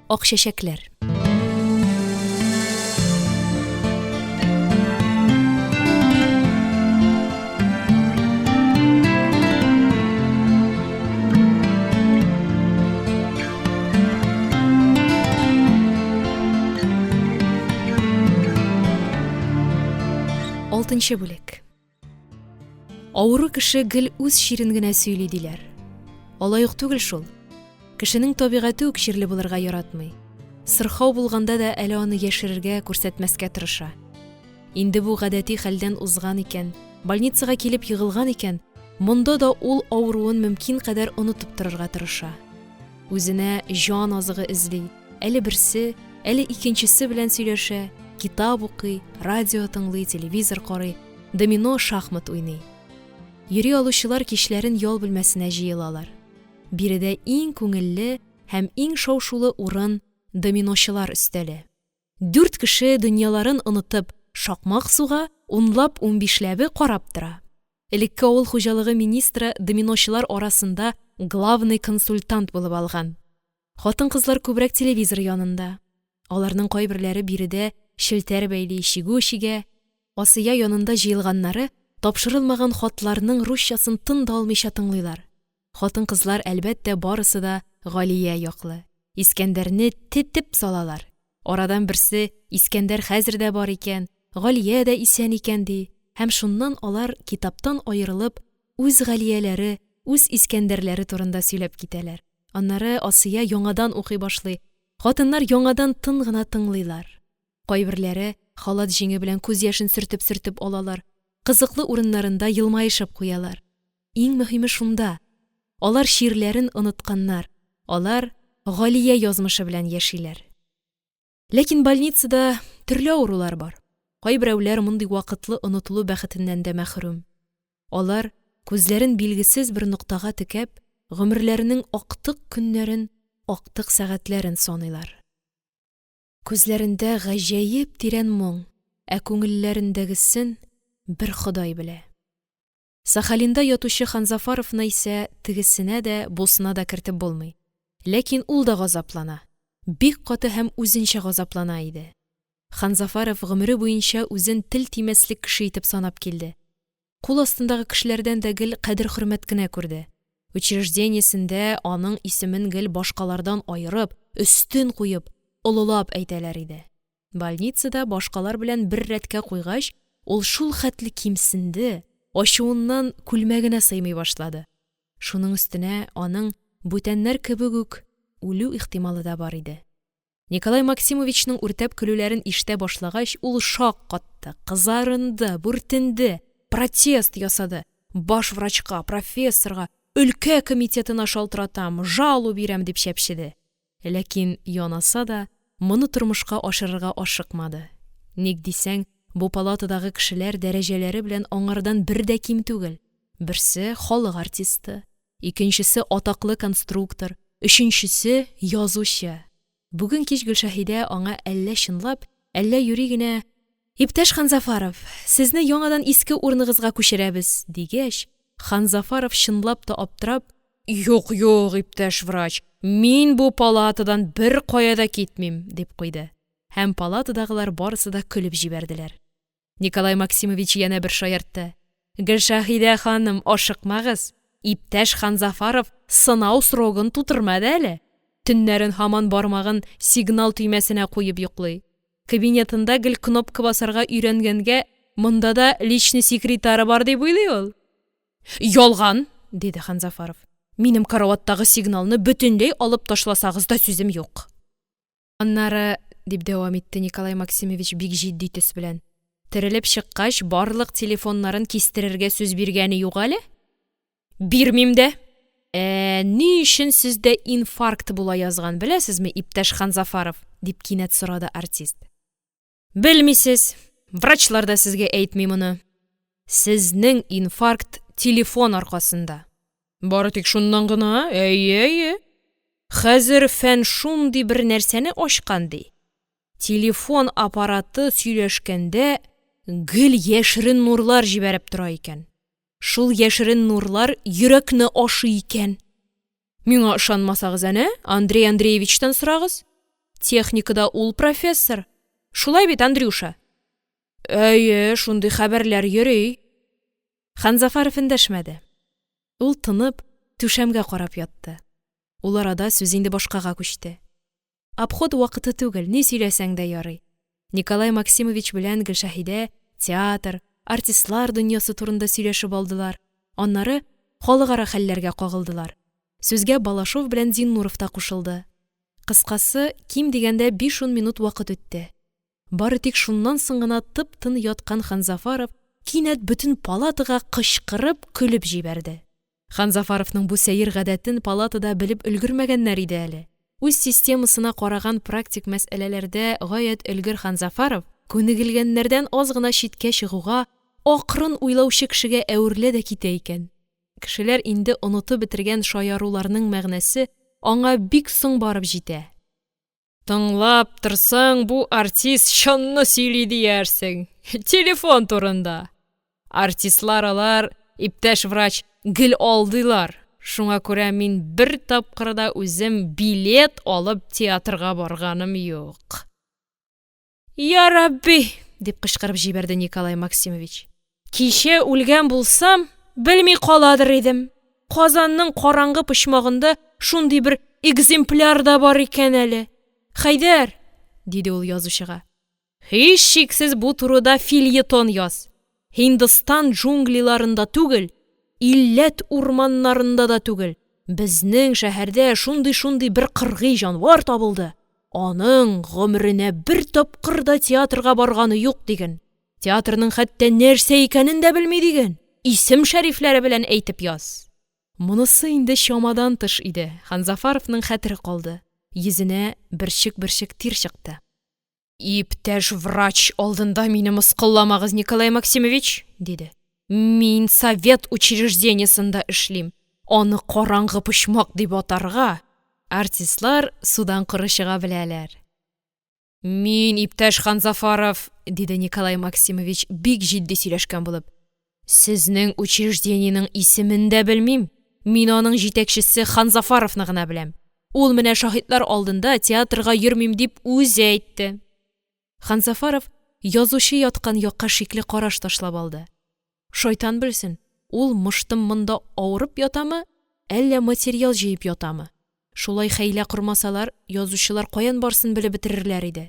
Ак чәчәкләр. Алтынчы бүлек. Авыру кеше гел үз чирен генә сөйли, диләр. Алай ук түгел шул. Кешенең табигате үк чирле булырга яратмый. Сырхау булганда да әле аны яшерергә, күрсәтмәскә тырыша. Инде бу гадәти хәлдән узган икән, больницага килеп егылган икән, монда да ул авыруын мөмкин кадәр онытып торырга тырыша. Үзенә җан азыгы эзли, әле берсе, әле икенчесе белән сөйләшә, китап укый, радио тыңлый, телевизор карый, домино, шахмат уйный. Йөри алучылар кичләрен ял бүлмәсенә җыелалар. Биредә иң күңелле һәм иң шау-шулы урын, доминочылар өстәле. Дүрт кеше, дөньяларын онытып, шакмак суга, унлап-унбишләбе карап тора. Элекке авыл хуҗалыгы министры доминочылар арасында главный консультант булып алган. Хатын-кызлар күбрәк телевизор янында. Аларның кайберләре биредә челтәр бәйли, чигү чигә. Асия янында җыелганнары тапшырылмаган хатларның русчасын тын да алмыйча тыңлыйлар. Хатын-кызлар, әлбәттә, барысы да Галия яклы. Искәндәрне тетеп салалар. Арадан берсе, Искәндәр хәзер дә бар икән, Галия дә исән икән, ди. Һәм шуннан алар, китаптан аерылып, үз Галияләре, үз Искәндәрләре турында сөйләп китәләр. Аннары Асия яңадан укый башлый, хатыннар яңадан тын гына тыңлыйлар. Кайберләре халат җиңе белән күз яшен сөртеп-сөртеп алалар, кызыклы урыннарында елмаешып куялар. Иң мөһиме шунда, алар чирләрен онытканнар, алар Галия язмышы белән яшиләр. Ләкин больницада төрле авырулар бар. Кайберәүләр мондый вакытлы онытылу бәхетеннән дә мәхрүм. Алар, күзләрен билгесез бер ноктага текәп, гомерләренең актык көннәрен, актык сәгатьләрен саныйлар. Күзләрендә гаҗәеп тирән моң, ә күңелләрендәгесен бер Ходай белә. Сахалинда ятучы Ханзафаровны исә тегесенә дә, бусына да кертеп булмый. Ләкин ул да газаплана, бик каты һәм үзенчә газаплана иде. Ханзафаров гомере буенча үзен тел тимәслек кеше итеп санап килде, кул астындагы кешеләрдән дә гел кадер-хөрмәт кенә күрде, учреждениесендә аның исемен гел башкалардан аерып, өстен куеп, олылап әйтәләр иде. Больницада башкалар белән бер рәткә куйгач, ул шулхәтле кимсенде, ачуыннан күлмәгенә сыймый башлады. Шуның өстенә аның, бүтәннәр кебек үк, үлү ихтималы да бар иде. Николай Максимовичның үртәп көлүләрен ишетә башлагач, ул шаккатты, кызарынды, бүртенде, протест ясады, баш врачка, профессорга, өлкә комитетына шалтыратам, жалу бирәм, дип чәпчеде. Ләкин, янаса да, моны тормышка ашырырга ашыкмады, ник дисәң, бу палатадагы кешеләр дәрәҗәләре белән аңардан бер дә ким түгел: берсе – халык артисты, икенчесе – атаклы конструктор, өченчесе – язучы. Бүген кич Гөлшәһидә аңа әллә чынлап, әллә юри генә: «Иптәш Ханзафаров, сезне яңадан иске урыныгызга күчерәбез», – дигәч, Ханзафаров, чынлап та аптырап: – Юк, юк, иптәш врач, мин бу палатадан беркая да китмим, – дип куйды, һәм палатадагылар барысы да көлеп җибәрделәр. Николай Максимович янә бер шаяртты: – Гөлшәһидә ханым, ашыкмагыз, иптәш Ханзафаров сынау срогын тутырмады әле, төннәрен һаман бармагын сигнал төймәсенә куеп йоклый, кабинетында гел кнопка басарга өйрәнгәнгә, монда да личный секретаре бар дип уйлый ул. – Ялган! – диде Ханзафаров. – Минем караваттагы сигналны бөтенләй алып ташласагыз да сүзем юк. Аннары, – дип дәвам итте Николай Максимович бик җитди төс белән, – терелеп чыккач, барлык телефоннарын кистерергә сүз биргәне юк әле. Бирмим дә! Ә ни өчен сездә инфаркт була язган, беләсезме, иптәш Ханзафаров? – дип кинәт сорады артист. Белмисез, врачлар да сезгә әйтми моны. Сезнең инфаркт телефон аркасында. Бары тик шуннан гына, әйе, әйе. Хәзер фән шундый бер нәрсәне ачкан, ди. Телефон аппараты сөйләшкәндә гел яшерен нурлар җибәреп тора икән. Шул яшерен нурлар йөрәкне ашый икән. Миңа ышанмасагыз, әнә Андрей Андреевичтан сорагыз. Техникада ул профессор. Шулай бит, Андрюша? Әйе, шундый хәбәрләр йөри. Ханзафаров эндәшмәде. Ул, тынып, түшәмгә карап ятты. Ул арада сүз инде башкага күчте. Обход вакыты түгел, ни сөйләсәң дә ярый. Николай Максимович белән Гөлшәһидә театр, артистлар дөньясы турында сөйләшеп алдылар, аннары халыкара хәлләргә кагылдылар. Сүзгә Балашов белән Зиннуров та кушылды. Кыскасы, ким дигәндә биш-ун минут вакыт үтте. Бары тик шуннан соң гына тып-тын яткан Ханзафаров кинәт бөтен палатага кычкырып көлеп җибәрде. Ханзафаровның бу сәер гадәтен палатада белеп өлгермәгәннәр иде әле. Үз системасына караган практик мәсьәләләрдә гаять өлгер Ханзафаров, күнегелгәннәрдән аз гына читкә чыгуга, акрын уйлаучы кешегә әверелә дә китә икән. Кешеләр инде онытып бетергән шаяруларның мәгънәсе аңа бик соң барып җитә. Тыңлап торсаң, бу артист чынны сөйли диярсең. Телефон турында. Артистлар алар, иптәш врач, гел алдыйлар. Шуңа күрә мин бер тапкыр да үзем билет алып театрга барганым юк. Ярабби! – дип кычкырып җибәрде Николай Максимович. Кичә үлгән булсам, белми каладыр идем. Казанның караңгы почмагында шундый бер экземпляр да бар икән әле. Хәйдәр, – диде ул язучыга, – һичшиксез, бу турыда фельетон яз. Һиндстан джунглиларында түгел, Илләт урманнарында да түгел, безнең шәһәрдә шундый-шундый бер кыргый җанвар табылды, аның гомеренә бер тапкыр да театрга барганы юк, диген. Театрның хәтта нәрсә икәнен дә белми, диген. Исем-шәрифләре белән әйтеп яз! Монысы инде чамадан тыш иде, Ханзафаровның хәтере калды, йөзенә бөрчек-бөрчек тир чыкты. – Иптәш врач алдында мине мыскылламагыз, Николай Максимович, – диде. – Мин совет учреждениесендә эшлим, аны караңгы почмак дип атарга… Артистлар судан коры чыга беләләр. – Мин, иптәш Ханзафаров, – диде Николай Максимович, бик җитди сөйләшкән булып, – сезнең учреждениенең исемен дә белмим, мин аның җитәкчесе Ханзафаровны гына беләм, ул менә шаһитлар алдында, театрга йөрмим, дип, үзе әйтте. Ханзафаров язучы яткан якка шикле караш ташлап алды. Шайтан белсен, ул мыштым монда авырып ятамы, әллә материал җыеп ятамы? Шулай хәйлә кормасалар, язучылар каян барсын белеп бетерерләр иде.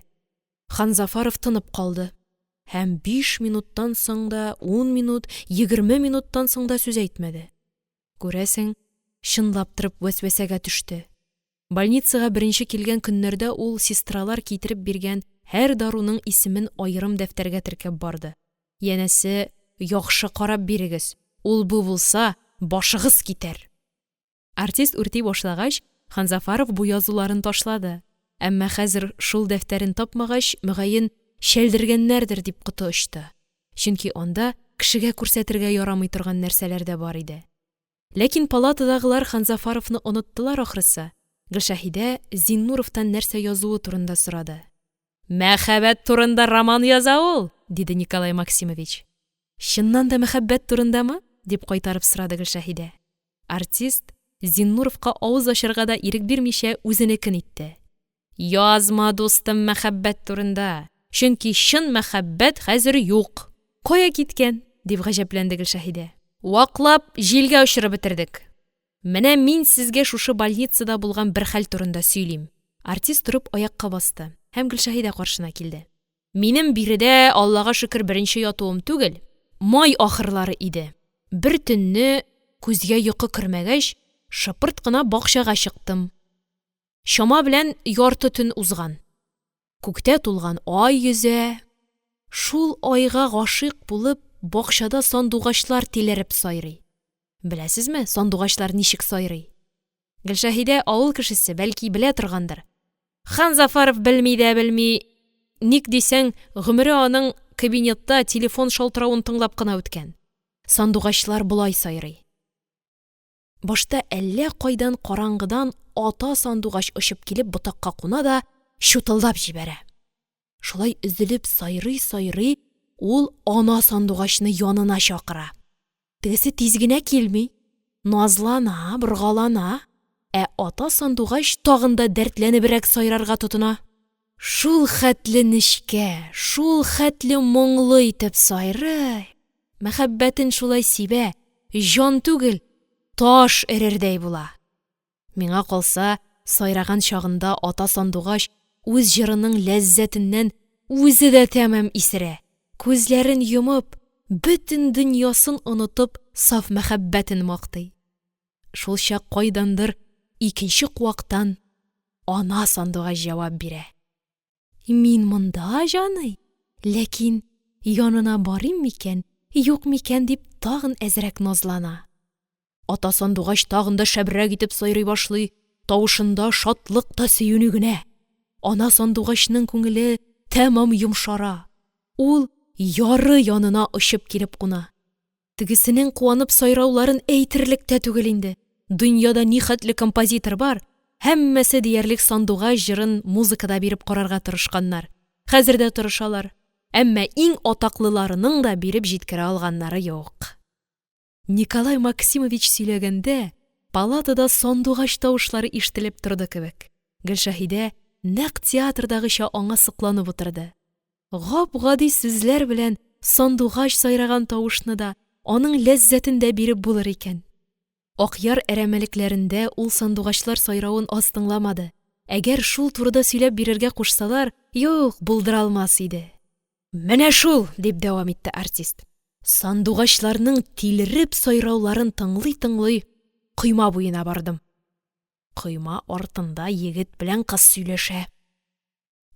Ханзафаров тынып калды һәм биш минуттан соң да, ун минут, 20 минуттан соң да сүз әйтмәде. Күрәсең, чынлап торып вәсвәсәгә төште. Больницага беренче килгән көннәрдә ул сестралар китереп биргән һәр даруның исемен аерым дәфтәргә теркәп барды, янәсе, яхшы карап бирегез, ул-бу булса, башыгыз китәр! Артист үрти башлагач, Ханзафаров бу язуларын ташлады, әмма хәзер шул дәфтәрен тапмагач, мөгаен, чәлдергәннәрдер дип коты очты, чөнки анда кешегә күрсәтергә ярамый торган нәрсәләр дә бар иде. Ләкин палатадагылар Ханзафаровны оныттылар, ахрысы, Гөлшәһидә Зиннуровтан нәрсә язуы турында сорады. «Мәхәббәт турында роман яза ул! – диде Николай Максимович. «Чыннан да мәхәббәт турындамы?» – дип кайтарып сорады Гөлшәһидә. Артист, Зиннуровка авыз ачарга да ирек бирмичә, үзенекен итте: – Язма, дустым, мәхәббәт турында, чөнки чын мәхәббәт хәзер юк. Кая киткән? – дип гаҗәпләнде Гөлшәһидә. Ваклап, җилгә очырып бетердек. Менә мин сезгә шушы больницада булган бер хәл турында сөйлим. Артист торып аякка басты һәм Гөлшәһидә каршына килде. Минем биредә, Аллага шөкер, беренче ятуым түгел. Май ахырлары иде. Бер төнне, күзгә йокы кермәгәч, шыпырт кына бакчага чыктым. Чама белән ярты төн узган. Күктә тулган ай йөзә. Шул айга гашыйк булып, бакчада сандугачлар тилереп сайрый. Беләсезме, сандугачлар ничек сайрый? Гөлшәһидә авыл кешесе, бәлки, белә торгандыр. Ханзафаров белми дә белми. Ник дисәң, гомере аның кабинетта телефон шалтыравын тыңлап кына үткән. Сандугачлар болай сайрый. Башта әллә кайдан караңгыдан ата сандугач очып килеп ботакка куна да чутылдап җибәрә. Шулай өзелеп сайрый-сайрый, ул ана сандугачны янына чакыра. Тегесе тиз генә килми, назлана, боргалана, ә ата сандугач тагын да дәртләнебрәк сайрарга тотына. Шулхәтле нечкә, шулхәтле моңлы итеп сайрый, мәхәббәтен шулай сибә, җан түгел, таш эрердәй була. Миңа калса, сайраган чагында ата сандугач үз җырының ләззәтеннән үзе дә тәмам исерә, күзләрен йомып, бөтен дөньясын онытып, саф мәхәббәтен мактый. Шулчак кайдандыр икенче куактан ана сандугач җавап бирә: «Мин монда, җаный, ләкин янына барыйм микән, юк микән?» – дип, тагын әзрәк назлана. Ата сандугач тагын да шәбрәк итеп сайрый башлый, тавышында шатлык та сөенү генә. Ана сандугачның күңеле тәмам йомшара, ул яры янына очып килеп куна. Тегесенең куанып сайрауларын әйтерлек тә түгел инде. Дөньяда нихәтле композитор бар, һәммәсе диярлек сандугач җырын музыкада биреп карарга тырышканнар, хәзер дә тырышалар, әмма иң атаклыларының да биреп җиткерә алганнары юк. Николай Максимович сөйләгәндә, палатада сандугач тавышлары ишетелеп торды кебек. Гөлшәһидә нәкъ театрдагыча аңа сокланып утырды. Гап-гади сүзләр белән сандугач сайраган тавышны да, аның ләззәтен дә биреп булыр икән. Акъяр әрәмәлекләрендә ул сандугачлар сайравын аз тыңламады, әгәр шул турыда сөйләп бирергә кушсалар, юк, булдыра алмас иде. «Менә шул, – дип дәвам итте артист, – сандугачларның тилереп сайрауларын тыңлый-тыңлый, койма буена бардым. Койма артында егет белән кыз сөйләшә.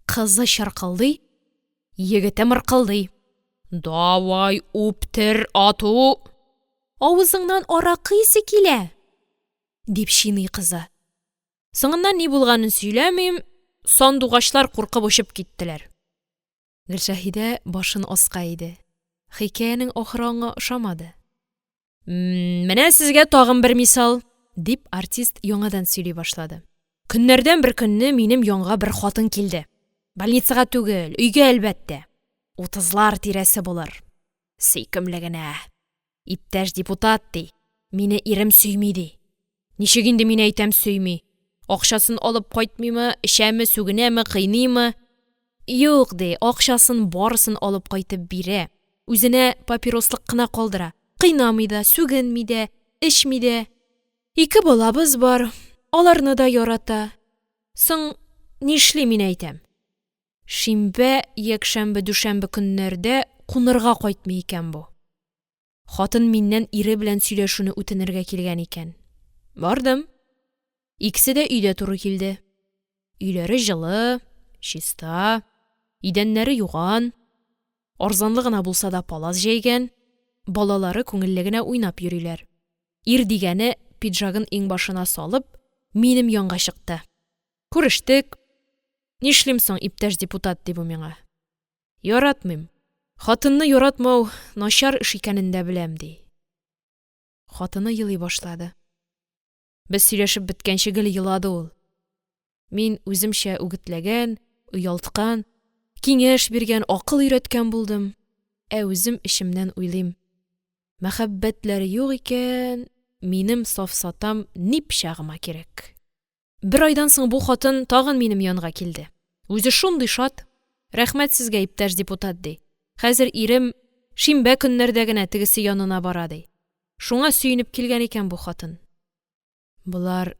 Кызы чыркылдый, егете мыркылдый. «Давай үптер ату!» «Авызыңнан аракы исе килә!» – дип чиный кызы. Соңыннан ни булганын сөйләмим, сандугачлар куркып очып киттеләр. Гөлшәһидә башын аска иде. Хикәянең ахыры аңа ошамады. «Менә сезгә тагын бер мисал», – дип, артист яңадан сөйли башлады. «Көннәрдән бер көнне минем янга бер хатын килде. Больницага түгел, өйгә, әлбәттә. Утызлар тирәсе булыр. Сөйкемле генә. Иптәш депутат, ди, мине ирем сөйми, ди. Ничек инде, мин әйтәм, сөйми? Акчасын алып кайтмыймы, эчәме, сүгенәме, кыйныймы? Юк, ди, акчасын барысын алып кайтып бирә, үзенә папирослык кына калдыра, кыйнамый да, сүгенми дә, эчми дә. Ике балабыз бар, аларны да ярата. Соң, нишлим, мин әйтәм. Шимбә, якшәмбе, дүшәмбе көннәрдә кунарга кайтмый икән бу. Хатын миннән ире белән сөйләшүне үтенергә килгән икән. Бардым. Икесе дә өйдә туры килде. Өйләре җылы, чиста, идәннәре юган, арзанлы гына булса да палас җәйгән, балалары күңелле генә уйнап йөриләр. Ир дигәне, пиджагын иңбашына салып, минем янга чыкты. Күрештек. Нишлим соң, иптәш депутат, ди бу миңа. Яратмыйм. Хатынны яратмау начар эш икәнен дә беләм, ди. Хатыны елый башлады. Без сөйләшеп беткәнче гел елады ул. Мин үземчә үгетләгән, оялткан, киңәш биргән, акыл өйрәткән булдым. Ә үзем эчемнән уйлыйм: мәхәббәтләре юк икән, минем сафсатам ни пычагыма кирәк? Бер айдан соң бу хатын тагын минем янга килде. Үзе шундый шат! Рәхмәт сезгә, иптәш депутат, ди. Хәзер ирем шимбә көннәрдә генә тегесе янына бара, ди. Шуңа сөенеп килгән икән бу хатын. Болар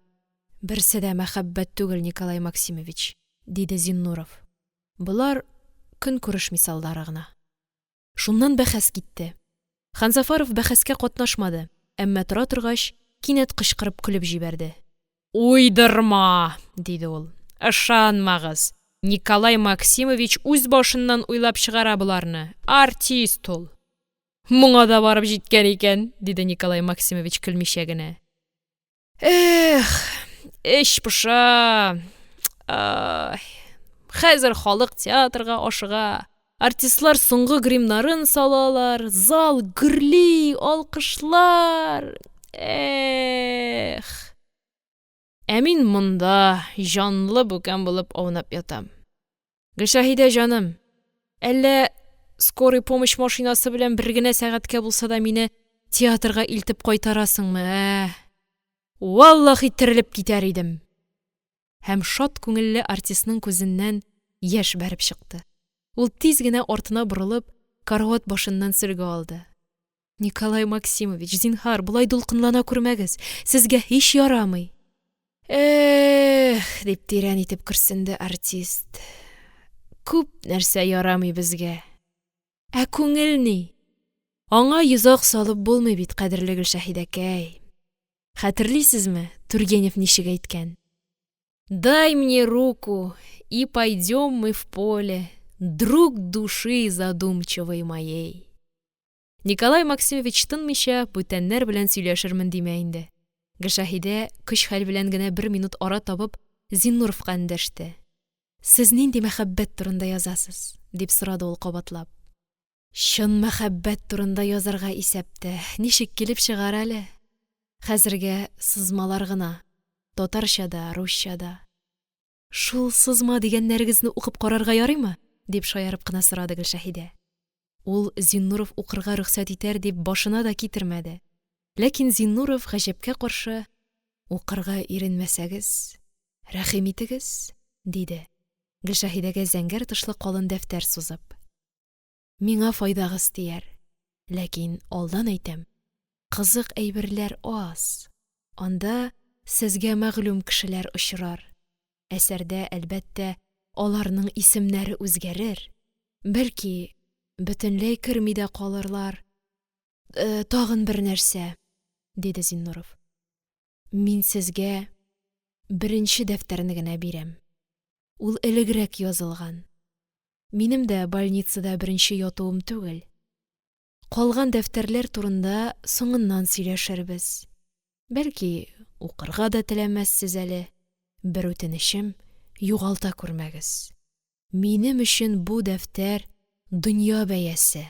берсе дә мәхәббәт түгел, Николай Максимович, диде Зиннуров. Болар көнкүреш мисаллары гына. Шуннан бәхәс китте. Ханзафаров бәхәскә катнашмады, әмма тора торгач, кинәт кычкырып көлеп җибәрде. Уйдырма! – диде ул. Ышанмагыз! Николай Максимович үз башыннан уйлап чыгара боларны, артист ул! Моңа да барып җиткән икән, диде Николай Максимович, көлмичә генә. Эх, эч поша! Ай! Хәзер халык театрга ашыга, артистлар соңгы гримнарын салалар, зал гөрли, алкышлар… Эх! Ә мин монда җанлы бүкән булып аунап ятам. Гөлшәһидә җаным, әллә скорый помощь машинасы белән бер генә сәгатькә булса да мине театрга илтеп кайтарасыңмы, ә? Валлаһи, терелеп китәр идем! Һәм шат күңелле артистның күзеннән яшь бәреп чыкты. Ул тиз генә артына борылып, карават башыннан сөлге алды. Николай Максимович, зинһар, болай дулкынлана күрмәгез, сезгә һич ярамый. Эх, дип тирән итеп көрсенде артист. Күп нәрсә ярамый безгә. Ә күңел ни? Аңа йозак салып булмый бит, кадерле Гөлшәһидәкәй. Хәтерлисезме, Тургенев ничек әйткән? Дай мне руку, и пойдем мы в поле, друг души задумчивой моей. Николай Максимович тынмыйча, бүтәннәр белән сөйләшермен димә инде. Гөлшәһидә, көч-хәл белән генә бер минут ара табып, Зиннуровка эндәште. Сез нинди мәхәббәт турында язасыз? – дип сорады ул, кабатлап. Чын мәхәббәт турында язарга исәп тә, ничек килеп чыгар әле. Хәзергә сызмалар гына – татарча да, русча да. Шул сызма дигәннәрегезне укып карарга ярыймы? – дип шаярып кына сорады Гөлшәһидә. Ул Зиннуров укырга рөхсәт итәр дип башына да китермәде. Ләкин Зиннуров, гаҗәпкә каршы, «Укырга иренмәсәгез, рәхим итегез», диде, Гөлшәһидәгә зәңгәр тышлы калын дәфтәр сузып. «Миңа файдагыз тияр, ләкин алдан әйтәм, кызык әйберләр аз, анда сезгә мәгълүм кешеләр очрар. Әсәрдә, әлбәттә, аларның исемнәре үзгәрер, бәлки, бөтенләй керми дә калырлар. Тагын бер нәрсә, – диде Зиннуров, – мин сезгә беренче дәфтәрне генә бирәм. Ул элегрәк язылган. Минем дә больницада беренче ятуым түгел. Калган дәфтәрләр турында соңыннан сөйләшербез. Бәлки, укырга да теләмәссез әле. Бер үтенечем – югалта күрмәгез. Минем өчен бу дәфтәр – дөнья бәясе.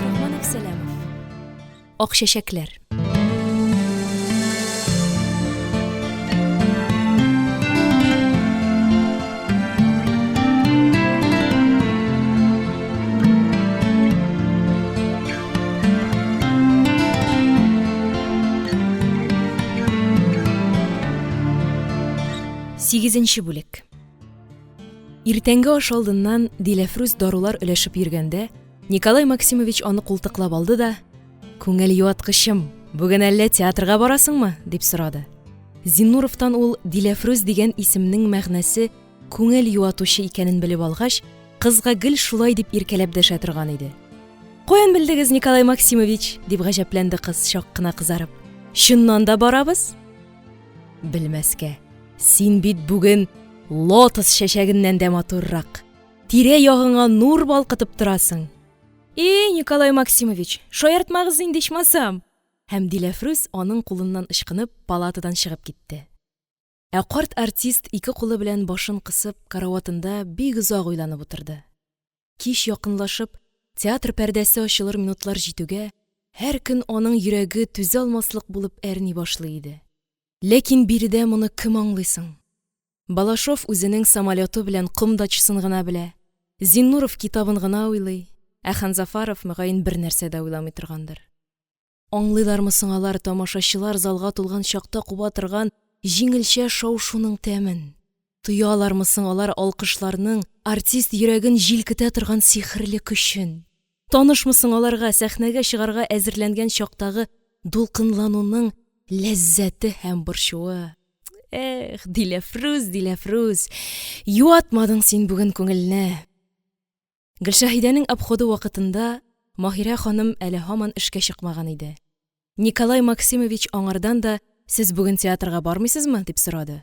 Рахман Әпсәләмов. Ак чәчәкләр. Сигезенче бүлек. Иртәнге аш алдыннан Диләфрүз дарулар өләшеп йөргәндә, Николай Максимович аны култыклап алды да: "Күңел юаткычым, бүген әллә театрга барасыңмы?" – дип сорады. Зиннуровтан ул Диләфрүз дигән исемнең мәгънәсе күңел юатучы икәнен белеп алгач, кызга гел шулай дип иркәләп дәшә торган иде. Каян белдегез, Николай Максимович? дип гаҗәпләнде кыз, чак кына кызарып. Чыннан да барабыз? Белмәскә. Син бит бүген лотос чәчәгеннән дә матуррак. Тирә-ягыңа нур балкытып торасың. И, Николай Максимович, шаяртмагыз инде ичмасам. Һәм Диләфрүз аның кулыннан ычкынып, палатадан чыгып китте. Ә карт артист ике кулы белән башын кысып, караватында бик озак уйланып утырды. Кич якынлашып, театр пәрдәсе ачылыр минутлар җитүгә, һәр көн аның йөрәге түзә алмаслык булып әрни башлый иде. Ләкин биредә моны кем аңлый соң? Балашов үзенең самолеты белән ком дачасын гына белә, Зиннуров китабын гына уйлый, ә Ханзафаров, мөгаен, бернәрсә дә уйламый торгандыр. Аңлыйлармы соң алар тамашачылар залга тулган чакта куба торган җиңелчә шау-шуның тәмен? Тоялармы соң алар алкышларның артист йөрәген җилкетә торган сихерле көчен? Танышмы соң аларга сәхнәгә чыгарга әзерләнгән чактагы дулкынлануның ләззәте һәм борчуы? Эх, Диләфрүз, Диләфрүз, юатмадың син бүген күңелне! Гөлшәһидәнең обходы вакытында Маһирә ханым әле һаман эшкә чыкмаган иде. Николай Максимович аңардан да, Сез бүген театрга бармыйсызмы? дип сорады.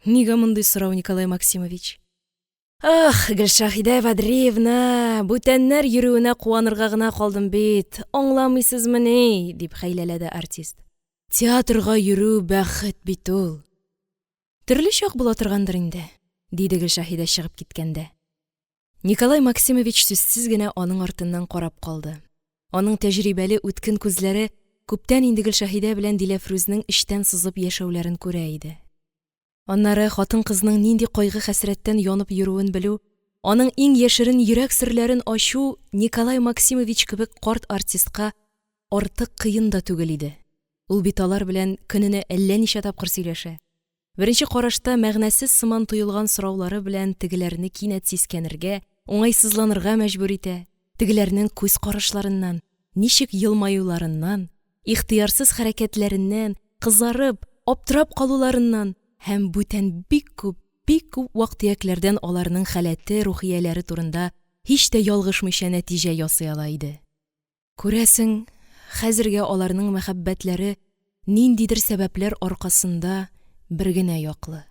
Нигә мондый сорау, Николай Максимович? Ах, Гөлшәһидә Бәдриевна, бүтәннәр йөрүенә куанырга гына калдым бит, аңламыйсызмыни? дип хәйләләде артист. Театрга йөрү бәхет бит ул. Төрле чак була торгандыр инде, диде Гөлшәһидә чыгып киткәндә. Николай Максимович сүзсез генә аның артыннан карап калды. Аның тәҗрибәле үткен күзләре күптән инде Гөлшәһидә белән Диләфрүзнең эчтән сызып яшәүләрен күрә иде. Аннары хатын-кызның нинди кайгы-хәсрәттән янып йөрүен белү, аның иң яшерен йөрәк серләрен ачу Николай Максимович кебек карт артистка артык кыен да түгел иде. Ул бит алар белән көненә әллә ничә тапкыр сөйләшә. Беренче карашта мәгънәсез сыман тоелган сораулары белән тегеләрне кинәт сискәнергә, уңайсызланырга мәҗбүр итә, тегеләрнең күз карашларыннан, ничек елмаюларыннан, ихтыярсыз хәрәкәтләреннән, кызарып, аптырап калуларыннан һәм бүтән бик күп, бик күп вак-төякләрдән аларның халәте, рухияләре турында һич тә ялгышмыйча нәтиҗә ясый ала иде. Күрәсең, хәзергә аларның мәхәббәтләре ниндидер сәбәпләр аркасында бер генә яклы.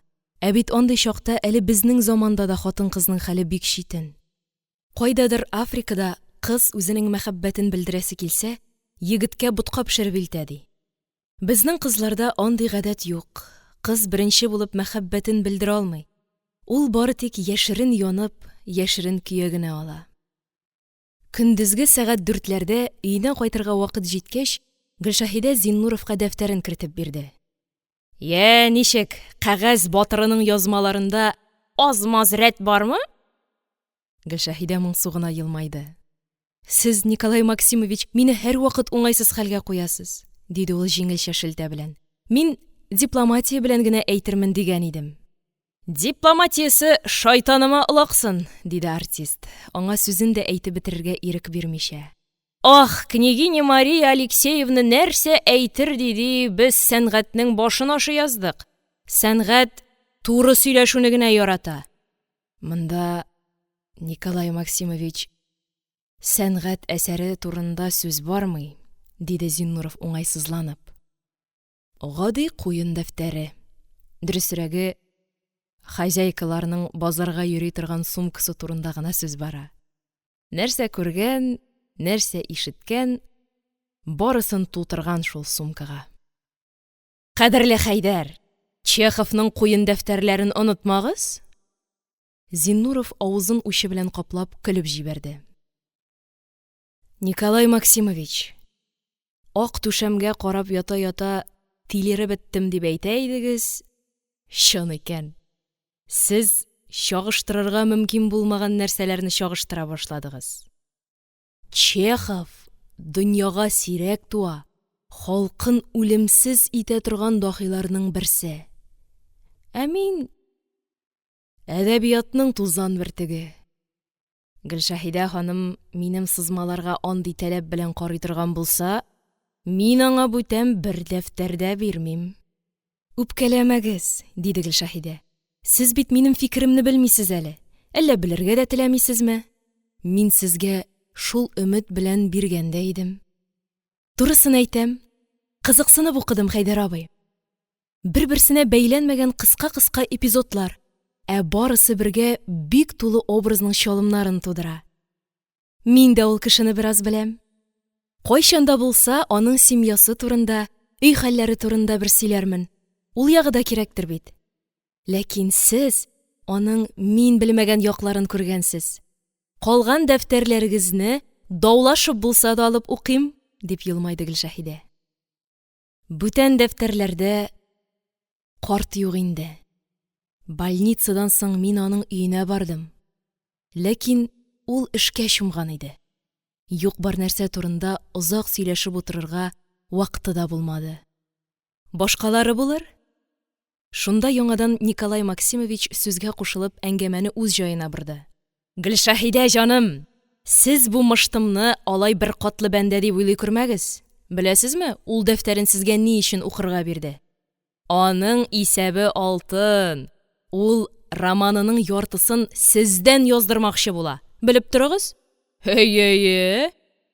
Ә бит андый чакта әле безнең заманда да хатын-кызның хәле бик читен. Кайдадыр Африкада кыз үзенең мәхәббәтен белдерәсе килсә, егеткә ботка пешереп илтә, ди. Безнең кызларда андый гадәт юк, кыз беренче булып мәхәббәтен белдерә алмый. Ул бары тик яшерен янып, яшерен көя генә ала. Көндезге сәгать дүртләрдә өенә кайтырга вакыт җиткәч, Гөлшәһидә Зиннуровка дәфтәрен кертеп бирде. Йә, ничек, кәгазь батырының язмаларында аз-маз рәт бармы? Гөлшәһидә моңсу гына елмайды. Сез, Николай Максимович, мине һәрвакыт уңайсыз хәлгә куясыз, диде ул җиңелчә шелтә белән. Мин дипломатия белән генә әйтермен дигән идем. Дипломатиясе шайтаныма олаксын, диде артист, аңа сүзен дә әйтеп бетерергә ирек бирмичә. Ах, княгиня Мария Алексеевна нәрсә әйтер диди, без сәнгатьнең башын ашый яздык. Сәнгать туры сөйләшүне генә ярата. Монда, Николай Максимович, сәнгать әсәре турында сүз бармый, диде Зиннуров уңайсызланып. Гади куен дәфтәре. Дөресрәге, хозяйкаларның базарга йөри торган сумкасы турында гына сүз бара. Нәрсә күргән, нәрсә ишеткән, барысын тутырган шул сумкага. Кадерле Хәйдәр, Чеховның куен дәфтәрләрен онытмагыз! Зиннуров авызын учы белән каплап көлеп җибәрде. Николай Максимович, ак түшәмгә карап ята-ята тилереп беттем дип әйтә идегез, чын икән. Сез чагыштырырга мөмкин булмаган нәрсәләрне чагыштыра башладыгыз. Чехов дөньяга сирәк туа, халкын үлемсез итә торган даһиларның берсе. Ә мин... Әдәбиятның тузан бөртеге. Гөлшәһидә ханым минем сызмаларга андый таләп белән карый торган булса, мин аңа бүтән бер дәфтәр дә бирмим. Үпкәләмәгез, диде Гөлшәһидә, сез бит минем фикеремне белмисез әле, әллә белергә дә теләмисезме? Мин сезгә шул өмет белән биргән дә идем. Турысын әйтәм, кызыксынып укыдым, Хәйдәр абый. Бер-берсенә бәйләнмәгән кыска-кыска эпизодлар, ә барысы бергә бик тулы образның чалымнарын тудыра. Мин дә ул кешене бераз беләм. Кайчан да булса аның семьясы турында, өй хәлләре турында бер сөйләрмен. Ул ягы да кирәктер бит. Ләкин сез аның мин белмәгән якларын күргәнсез. Калган дәфтәрләрегезне даулашып булса да алып укыйм, дип елмайды Гөлшәһидә. Бүтән дәфтәрләрдә карт юк инде. Больницадан соң мин аның өенә бардым. Ләкин ул эшкә чумган иде. Юк-бар нәрсә турында озак сөйләшеп утырырга вакыты да булмады. Башкалары булыр. Шунда яңадан Николай Максимович сүзгә кушылып әңгәмәне үз җаена борды. Гөлшәһидә җаным, сез бу мыштымны алай беркатлы бәндә дип уйлый күрмәгез. Беләсезме, ул дәфтәрен сезгә ни өчен укырга бирде? Аның исәбе алтын. Ул романының яртысын сездән яздырмакчы була. Белеп торыгыз. Әйе-әйе.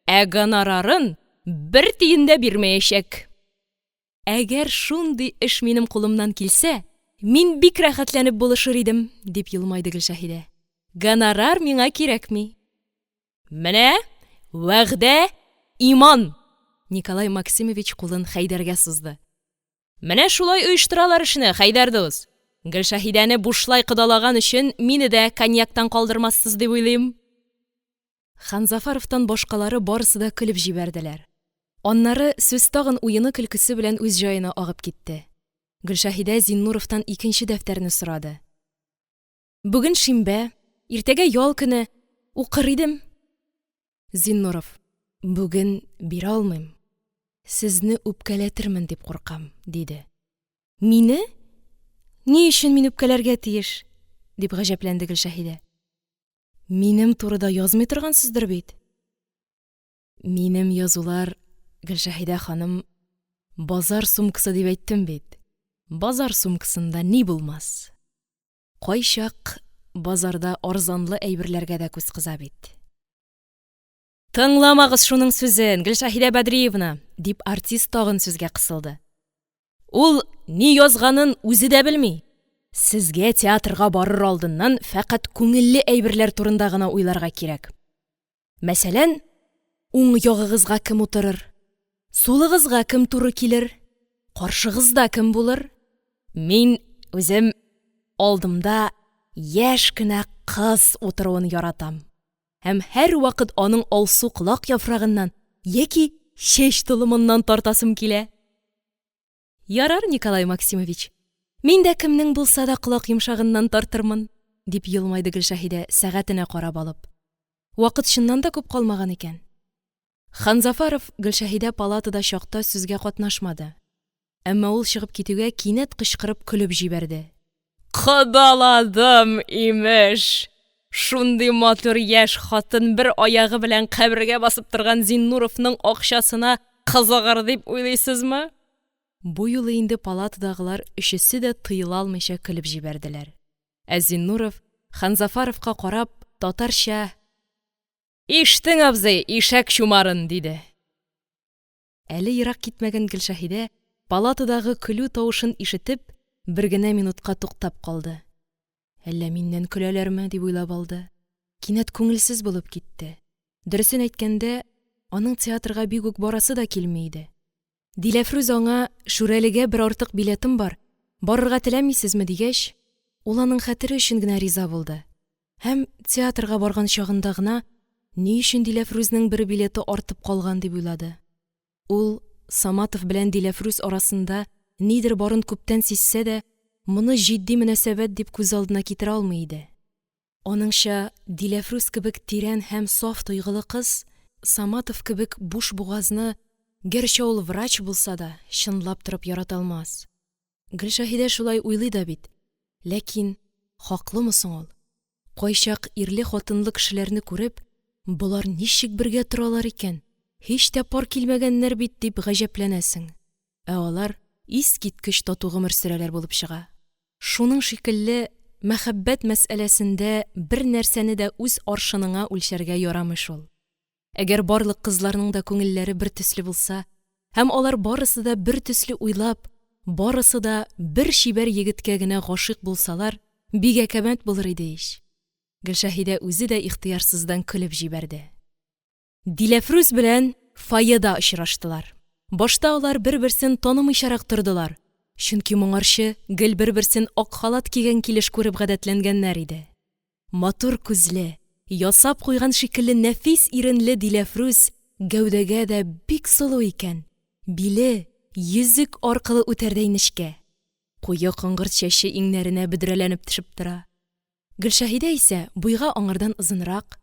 Ә гонорарын бер тиен дә бирмәячәк. Әгәр шундый эш минем кулымнан килсә, мин бик рәхәтләнеп булышыр идем, дип елмайды Гөлшәһидә. Гонорар миңа кирәкми. Менә вәгъдә, иман! Николай Максимович кулын Хәйдәргә сузды. Менә шулай оештыралар эшне, Хәйдәр дус! Гөлшәһидәне бушлай кодалаган өчен мине дә коньяктан калдырмассыз дип уйлыйм. Ханзафаровтан башкалары барысы да көлеп җибәрделәр. Аннары сүз тагын уены-көлкесе белән үз җаена агып китте. Гөлшәһидә Зиннуровтан икенче дәфтәрне сорады. Бүген шимбә, иртәгә ял көне, укыр идем. Зиннуров: Бүген бирә алмыйм, сезне үпкәләтермен дип куркам, диде. Мине? Ни өчен мин үпкәләргә тиеш? дип гаҗәпләнде Гөлшәһидә. Минем турыда язмый торгансыздыр бит? Минем язулар, Гөлшәһидә ханым, базар сумкасы дип әйттем бит. Базар сумкасында ни булмас? Кайчак базарда арзанлы әйберләргә дә күз кыза бит. Тыңламагыз шуның сүзен, Гөлшәһидә Бәдриевна, дип артист тагын сүзгә кысылды. Ул ни язганын үзе дә белми. Сезгә театрга барыр алдыннан фәкать күңелле әйберләр турында гына уйларга кирәк. Мәсәлән, уң ягыгызга кем утырыр? Сулыгызга кем туры килер? Каршыгызда кем булыр? Мин үзем алдымда яшь кенә кыз утыруын яратам. Һәм һәрвакыт аның алсу колак яфрагыннан яки чәч толымыннан тартасым килә. Ярар, Николай Максимович, мин дә кемнең булса да колак йомшагыннан тартырмын, дип елмайды Гөлшәһидә, сәгатенә карап алып. Вакыт чыннан да күп калмаган икән. Ханзафаров Гөлшәһидә палатада чакта сүзгә катнашмады. Әмма ул чыгып китүгә кинәт кычкырып көлеп җибәрде. Кодаладым, имеш! Шундый матур яшь хатын бер аягы белән кабергә басып торган Зиннуровның акчасына кызыгыр дип уйлыйсызмы? Бу юлы инде палатадагылар өчесе дә тыела алмыйча көлеп җибәрделәр. Ә Зиннуров, Ханзафаровка карап, татарча: Иштең, абзый, ишәк чумарын! – диде. Әле ерак китмәгән Гөлшәһидә, палатадагы көлү тавышын ишетеп, бер генә минутка туктап калды. Әллә миннән көләләрме, дип уйлап алды. Кинәт күңелсез булып китте. Дөресен әйткәндә, аның театрга бик үк барасы да килми иде. Диләфрүз аңа, Шүрәлегә бер артык билетым бар, барырга теләмисезме, дигәч, ул аның хәтере өчен генә риза булды. Һәм театрга барган чагында гына, ни өчен Диләфрүзнең бер билеты артып калган, дип уйлады. Ул Саматов белән Диләфрүз арасында нидер барын күптән сизсә дә, моны җитди мөнәсәбәт дип күз алдына китерә алмый иде. Аныңча, Диләфрүз кебек тирән һәм саф тойгылы кыз Саматов кебек буш бугазны, гәрчә ул врач булса да, чынлап торып ярата алмас. Гөлшәһидә шулай уйлый да бит. Ләкин. Хаклымы соң ул? Кайчак ирле-хатынлы кешеләрне күреп, болар ничек бергә торалар икән, һич тә пар килмәгәннәр бит, дип гаҗәпләнәсең, ә алар искиткеч тату гомер сөрәләр булып чыга. Шуның шикелле мәхәббәт мәсьәләсендә бернәрсәне дә үз аршыныңа үлчәргә ярамый шул. Әгәр барлык кызларның да күңелләре бертөсле булса һәм алар барысы да бертөсле уйлап, барысы да бер чибәр егеткә генә гашыйк булсалар, бик әкәмәт булыр иде ич. Гөлшәһидә үзе дә ихтыярсыздан көлеп җибәрде. Диләфрүз белән фойеда очраштылар. Башта алар бер-берсен танымыйчарак тордылар, чөнки моңарчы гел бер-берсен ак халат кигән килеш күреп гадәтләнгәннәр иде. Матур күзле, ясап куйган шикелле нәфис иренле Диләфрүз гәүдәгә дә бик сылу икән, биле йөзек аркылы үтәрдәй нечкә. Куе коңгырт чәче иңнәренә бөдрәләнеп төшеп тора. Гөлшәһидә исә буйга аңардан озынрак,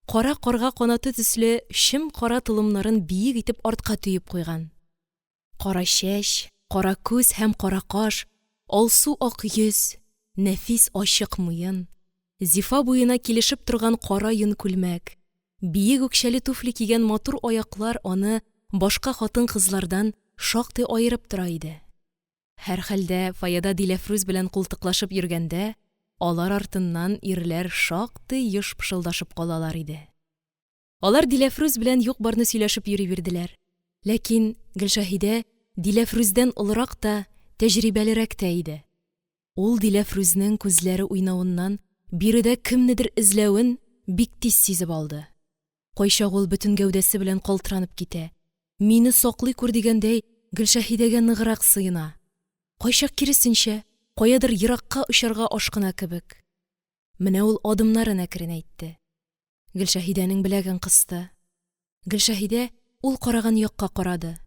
кара карга канаты төсле чем-кара толымнарын биек итеп артка төеп куйган. Кара чәч, кара күз һәм кара каш, алсу ак йөз, нәфис ачык муен, зифа буена килешеп торган кара йон күлмәк, биек үкчәле туфли кигән матур аяклар аны башка хатын-кызлардан шактый аерып тора иде. Һәрхәлдә, фойеда Диләфрүз белән култыклашып йөргәндә, алар артыннан ирләр шактый еш пышылдашып калалар иде. Алар Диләфрүз белән юк-барны сөйләшеп йөри бирделәр. Ләкин Гөлшәһидә Диләфрүздән олырак та, тәҗрибәлерәк тә иде. Ул Диләфрүзнең күзләре уйнавыннан биредә кемнедер эзләвен бик тиз сизеп алды. Кайчак ул бөтен гәүдәсе белән калтыранып китә, мине саклый күр дигәндәй, Гөлшәһидәгә ныграк сыена. Кайчак киресенчә, каядыр еракка очарга ашкына кебек. Менә ул адымнарын әкренәйтте. Гөлшәһидәнең беләген кысты. Гөлшәһидә ул караган якка карады.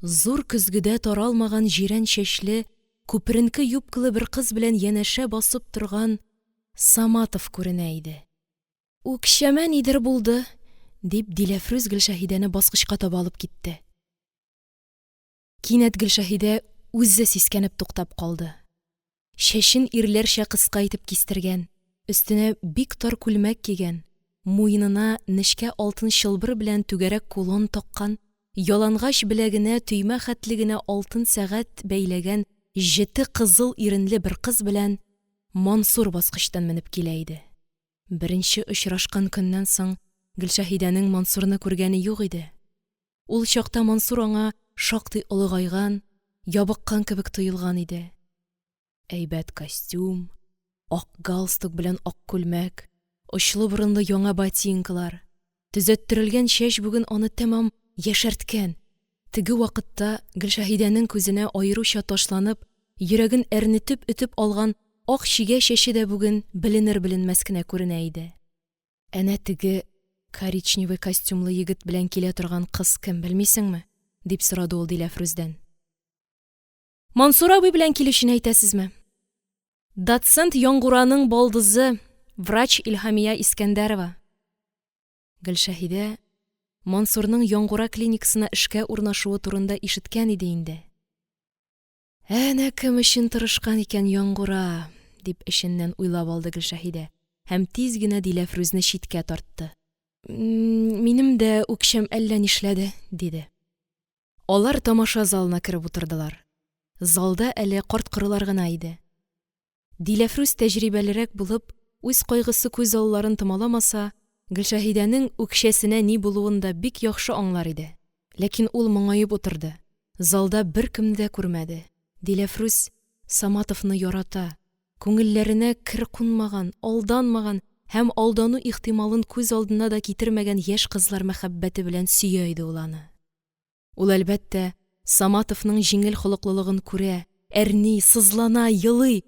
Зур көзгедә таралмаган җирән чәчле, күперенке юбкалы бер кыз белән янәшә басып торган Саматов күренә иде. Үкчәмә нидер булды, дип, Диләфрүз Гөлшәһидәне баскычка таба алып китте. Кинәт Гөлшәһидә үзе сискәнеп туктап калды. Чәчен ирләрчә кыска итеп кистергән, өстенә бик тар күлмәк кигән, муенына нечкә алтын чылбыр белән түгәрәк кулон таккан, ялангач беләгенә төймә хәтле генә алтын сәгать бәйләгән җете кызыл иренле бер кыз белән Мансур баскычтан менеп килә иде. Беренче очрашкан көннән соң Гөлшәһидәнең Мансурны күргәне юк иде. Ул чакта Мансур аңа шактый олыгайган, ябыккан кебек тоелган иде. Әйбәт костюм, ак галстук белән ак күлмәк, очлы борынлы яңа ботинкалар, төзәттерелгән чәч бүген аны тәмам яшәрткән, теге вакытта Гөлшәһидәнең күзенә аеруча ташланып, йөрәген әрнетеп-өтеп алган ак чигә чәче дә бүген беленер-беленмәс кенә күренә иде. Әнә теге коричневый костюмлы егет белән килә торган кыз кем, белмисеңме? дип сорады ул Диләфрүздән. Мансур абый белән килүчене әйтәсезме? Доцент Яңгураның балдызы, врач Илһамия Искәндәрова. Гөлшәһидә Мансурның Яңгура клиникасына эшкә урнашуы турында ишеткән иде инде. Әнә кем өчен тырышкан икән Яңгура, дип эченнән уйлап алды Гөлшәһидә һәм тиз генә Диләфрүзне читкә тартты. Минем дә үкчәм әллә нишләде, диде. Алар тамаша залына кереп утырдылар. Залда әле карт-корылар гына иде. Диләфрүз тәҗрибәлерәк булып, үз кайгысы күз алларын томаламаса, Гөлшәһидәнең үкчәсенә ни булуын да бик яхшы аңлар иде. Ләкин ул моңаеп утырды, залда беркемне дә күрмәде. Диләфрүз Саматовны ярата, күңелләренә кер кунмаган, алданмаган һәм алдану ихтималын күз алдына да китермәгән яшь кызлар мәхәббәте белән сөя иде ул аны. Ул, әлбәттә, Саматовның җиңел холыклылыгын күрә, әрни, сызлана, елый,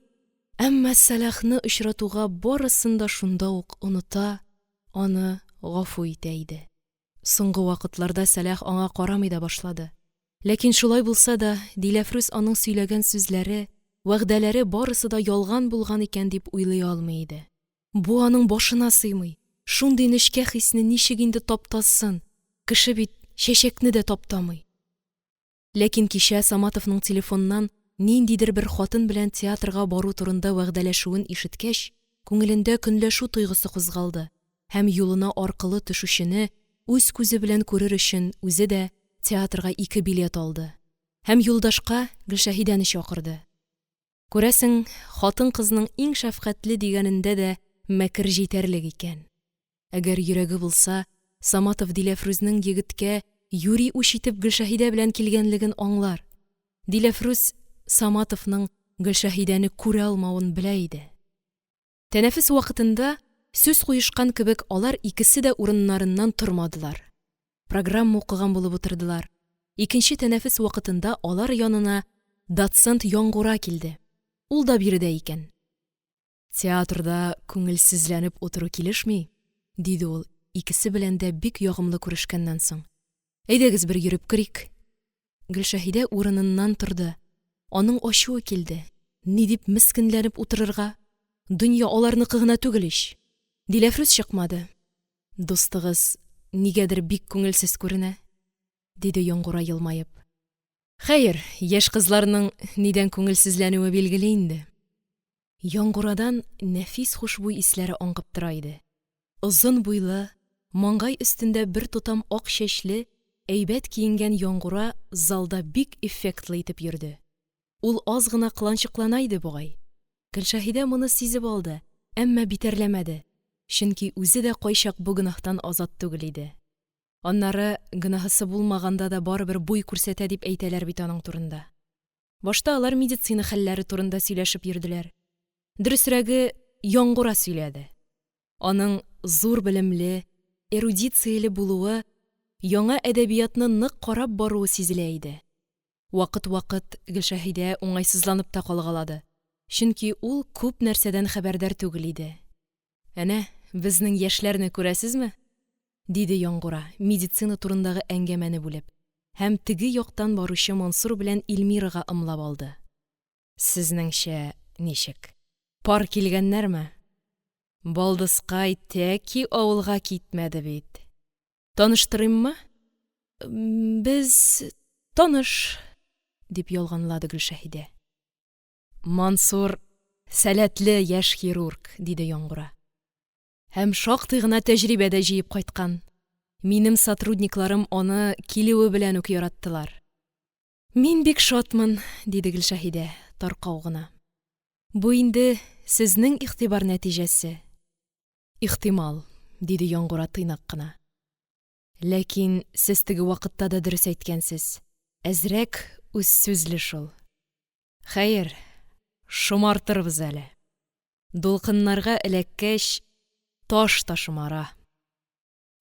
әмма Сәлахны очратуга барысын да шунда ук оныта, аны гафу итә иде. Соңгы вакытларда Сәлах аңа карамый да башлады. Ләкин шулай булса да, Диләфрүз аның сөйләгән сүзләре, вәгъдәләре барысы да ялган булган икән дип уйлый алмый иде. Бу аның башына сыймый, шундый нечкә хисне ничек инде таптасын, кеше бит чәчәкне дә таптамый. Ләкин кичә Саматовның телефоннан ниндидер бер хатын белән театрга бару турында вәгъдәләшүен ишеткәч, күңелендә көнләшү тойгысы кузгалды һәм юлына аркылы төшүчене үз күзе белән күрер өчен үзе дә театрга ике билет алды һәм Юлдашка Гөлшәһидәне чакырды. Күрәсең, хатын-кызның иң шәфкатьле дигәнендә дә мәкер җитәрлек икән. Әгәр йөрәге булса, Саматов Диләфрүзнең егеткә юри үч итеп Гөлшәһидә белән килгәнлеген аңлар. Диләфрүз Саматовның Гөлшәһидәне күрә алмавын белә иде. Тәнәфес вакытында, сүз куешкан кебек, алар икесе дә урыннарыннан тормадылар. Программа укыган булып утырдылар. Икенче тәнәфес вакытында алар янына доцент Яңгура килде. Ул да биредә икән. Театрда күңелсезләнеп утыру килешми, диде ул, икесе белән дә бик ягымлы күрешкәннән соң. Әйдәгез бер йөреп керик. Гөлшәһидә урыныннан торды. Аның ачуы килде. Ни дип мескенләнеп утырырга? Дөнья аларныкы гына түгел ич. Диләфрүз чыкмады. Дустыгыз нигәдер бик күңелсез күренә, диде Яңгура елмаеп. Хәер, яшь кызларның нидән күңелсезләнүе билгеле инде. Яңгурадан нәфис хушбуй исләре аңкып тора иде. Озын буйлы, маңгай өстендә бер тотам ак чәчле, әйбәт киенгән Яңгура залда бик эффектлы итеп йөрде. Ул аз гына кыланчыклана иде бугай. Гөлшәһидә моны сизеп алды, әмма битәрләмәде, чөнки үзе дә кайчак бу гөнаһтан азат түгел иде. Аннары, гөнаһысы булмаганда да барыбер буй күрсәтә дип әйтәләр бит аның турында. Башта алар медицина хәлләре турында сөйләшеп йөрделәр. Дөресрәге, Яңгура сөйләде. Аның зур белемле, эрудицияле булуы, яңа әдәбиятны нык карап баруы сизелә иде. Вакыт-вакыт Гөлшәһидә уңайсызланып та калгалады, чөнки ул күп нәрсәдән хәбәрдар түгел иде. Әнә, безнең яшьләрне күрәсезме? диде Яңгура, медицина турындагы әңгәмәне бүлеп, һәм теге яктан баручы Мансур белән Эльмирага ымлап алды. Сезнеңчә, ничек? Пар килгәннәрме? Балдызкай тәки авылга китмәде бит. Таныштырыйммы? Без таныш, дип ялганлады Гөлшәһидә. Мансур сәләтле яшь хирург, диде Яңгура. Һәм шактый гына тәҗрибә дә җыеп кайткан. Минем сотрудникларым аны килүе белән үк яраттылар. Мин бик шатмын, диде Гөлшәһидә, таркау гына. Бу инде сезнең игътибар нәтиҗәсе. Ихтимал, диде Яңгура тыйнак кына. Ләкин сез теге вакытта да дөрес әйткәнсез. Әзрәк үзсүзле шул. Хәер, шомартырбыз әле. Дулкыннарга эләккәч, таш та шомара.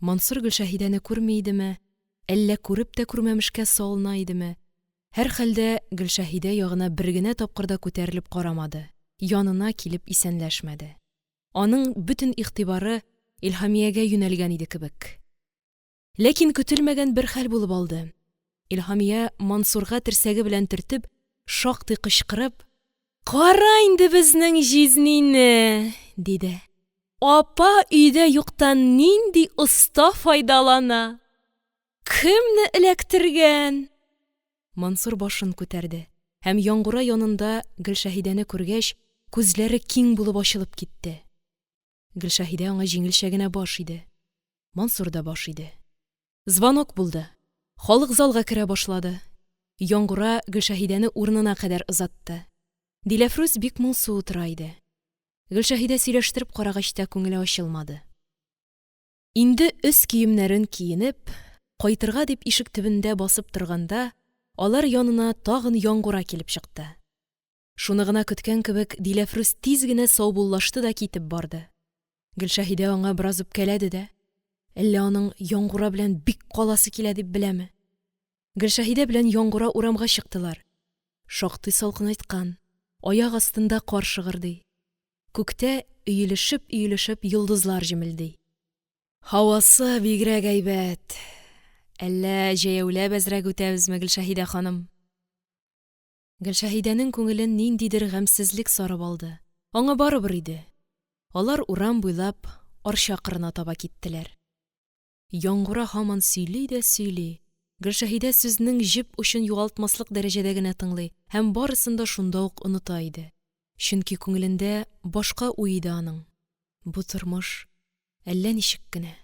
Мансур Гөлшәһидәне күрми идеме, әллә күреп тә күрмәмешкә салына идеме, һәрхәлдә, Гөлшәһидә ягына бер генә тапкыр да күтәрелеп карамады, янына килеп исәнләшмәде. Аның бөтен игътибары Илһамиягә юнәлгән иде кебек. Ләкин көтелмәгән бер хәл булып алды. Илһамия, Мансурга терсәге белән төртеп, шактый кычкырып: «Кара инде безнең җизнине!» – диде. «Апа өйдә юктан нинди оста файдалана! Кемне эләктергән?» Мансур башын күтәрде һәм Яңгура янында Гөлшәһидәне күргәч, күзләре киң булып ачылып китте. Гөлшәһидә аңа җиңелчә генә баш иде. Мансур да баш иде. Звонок булды. Халык залга керә башлады. Яңгура Гөлшәһидәне урынына кадәр озатты. Диләфрүз бик моңсу утыра иде. Гөлшәһидә сөйләштереп карагач та күңеле ачылмады. Инде өс киемнәрен киенеп, кайтырга дип ишек төбендә басып торганда, алар янына тагын Яңгура килеп чыкты. Шуны гына көткән кебек, Диләфрүз тиз генә саубуллашты да китеп барды. Гөлшәһидә аңа бераз үпкәләде дә. Әллә аның Яңгура белән бик каласы килә дип беләме? Гөлшәһидә белән Яңгура урамга чыктылар. Шактый салкынайткан, аяк астында кар шыгырдый. Күктә өелешеп-өелешеп йолдызлар җемелди. Һавасы бигрәк әйбәт! Әллә җәяүләп әзрәк үтәбезме, Гөлшәһидә ханым? Гөлшәһидәнең күңелен ниндидер гамьсезлек сарып алды. Аңа барыбер иде. Алар урам буйлап Арча кырына таба киттеләр. Яңгура һаман сөйли дә сөйли. Гөлшәһидә сүзнең җеп очын югалтмаслык дәрәҗәдә генә тыңлый һәм барысын да шунда ук оныта иде. Чөнки күңелендә башка уй иде аның: «Бу тормыш әллә ничек кенә,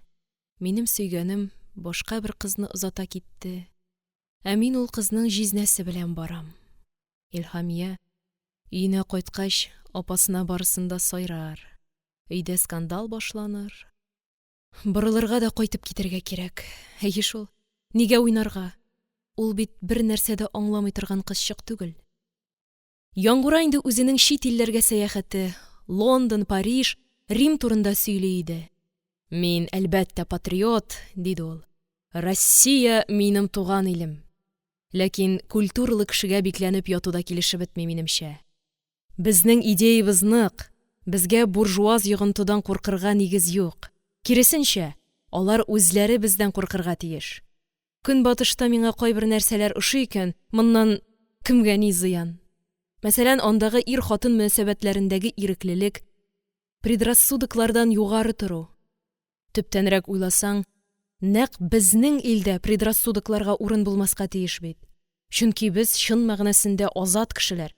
минем сөйгәнем башка бер кызны озата китте, ә мин ул кызның җизнәсе белән барам, Илһамия өенә кайткач, апасына барысын да сайрар, өйдә скандал башланыр… Борылырга да кайтып китәргә кирәк, әйе шул, нигә уйнарга, ул бит бернәрсә дә аңламый торган кызчык түгел!» Яңгура инде үзенең чит илләргә сәяхәте, Лондон, Париж, Рим турында сөйли иде. «Мин, әлбәттә, патриот, – диде ул. – Россия – минем туган илем. Ләкин культуралы кешегә бикләнеп яту да килешеп бетми, минемчә. Безнең идеябез нык, безгә буржуаз йогынтыдан куркырга нигез юк. Киресенчә, алар үзләре бездән куркырга тиеш. Көнбатышта миңа кайбер нәрсәләр ошый икән, моннан кемгә ни зыян? Мәсәлән, андагы ир-хатын мөнәсәбәтләрендәге иреклелек, предрассудоклардан югары тору. Төптәнрәк уйласаң, нәкъ безнең илдә предрассудокларга урын булмаска тиеш бит. Чөнки без чын мәгънәсендә азат кешеләр.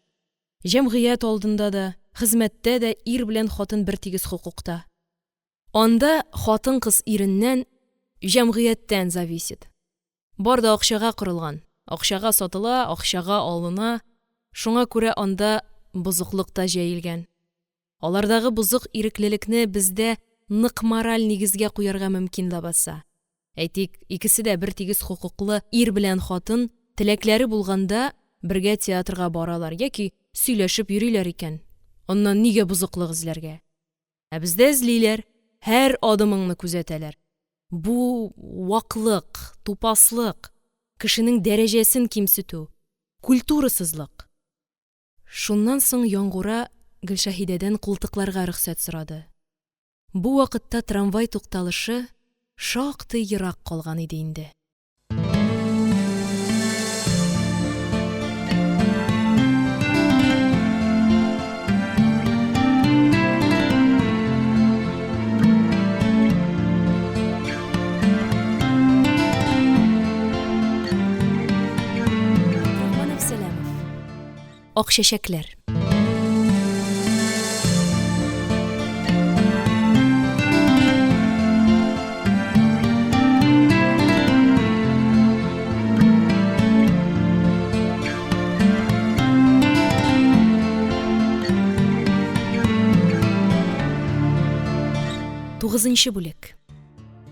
Җәмгыять алдында да, хезмәттә дә ир белән хатын бертигез хокукта. Анда хатын-кыз иреннән, җәмгыятьтән зависит. Бар да акчага корылган, акчага сатыла, акчага алына. Шуңа күрә анда бозыклык та җәелгән. Алардагы бозык иреклелекне бездә нык мораль нигезгә куярга мөмкин ләбаса. Әйтик, икесе дә бертигез хокуклы ир белән хатын, теләкләре булганда, бергә театрга баралар яки сөйләшеп йөриләр икән, аннан нигә бозыклык эзләргә? Ә бездә эзлиләр, һәр адымыңны күзәтәләр. Бу ваклык, тупаслык, кешенең дәрәҗәсен кимсетү, культурасызлык. Шуннан соң Яңгура Гөлшәһидәдән култыкларга рөхсәт сорады. Бу вакытта трамвай тукталышы шактый ерак калган иде инде. Рахман Әпсәләмов. Ак чәчәкләр. Тугызынчы бүлек.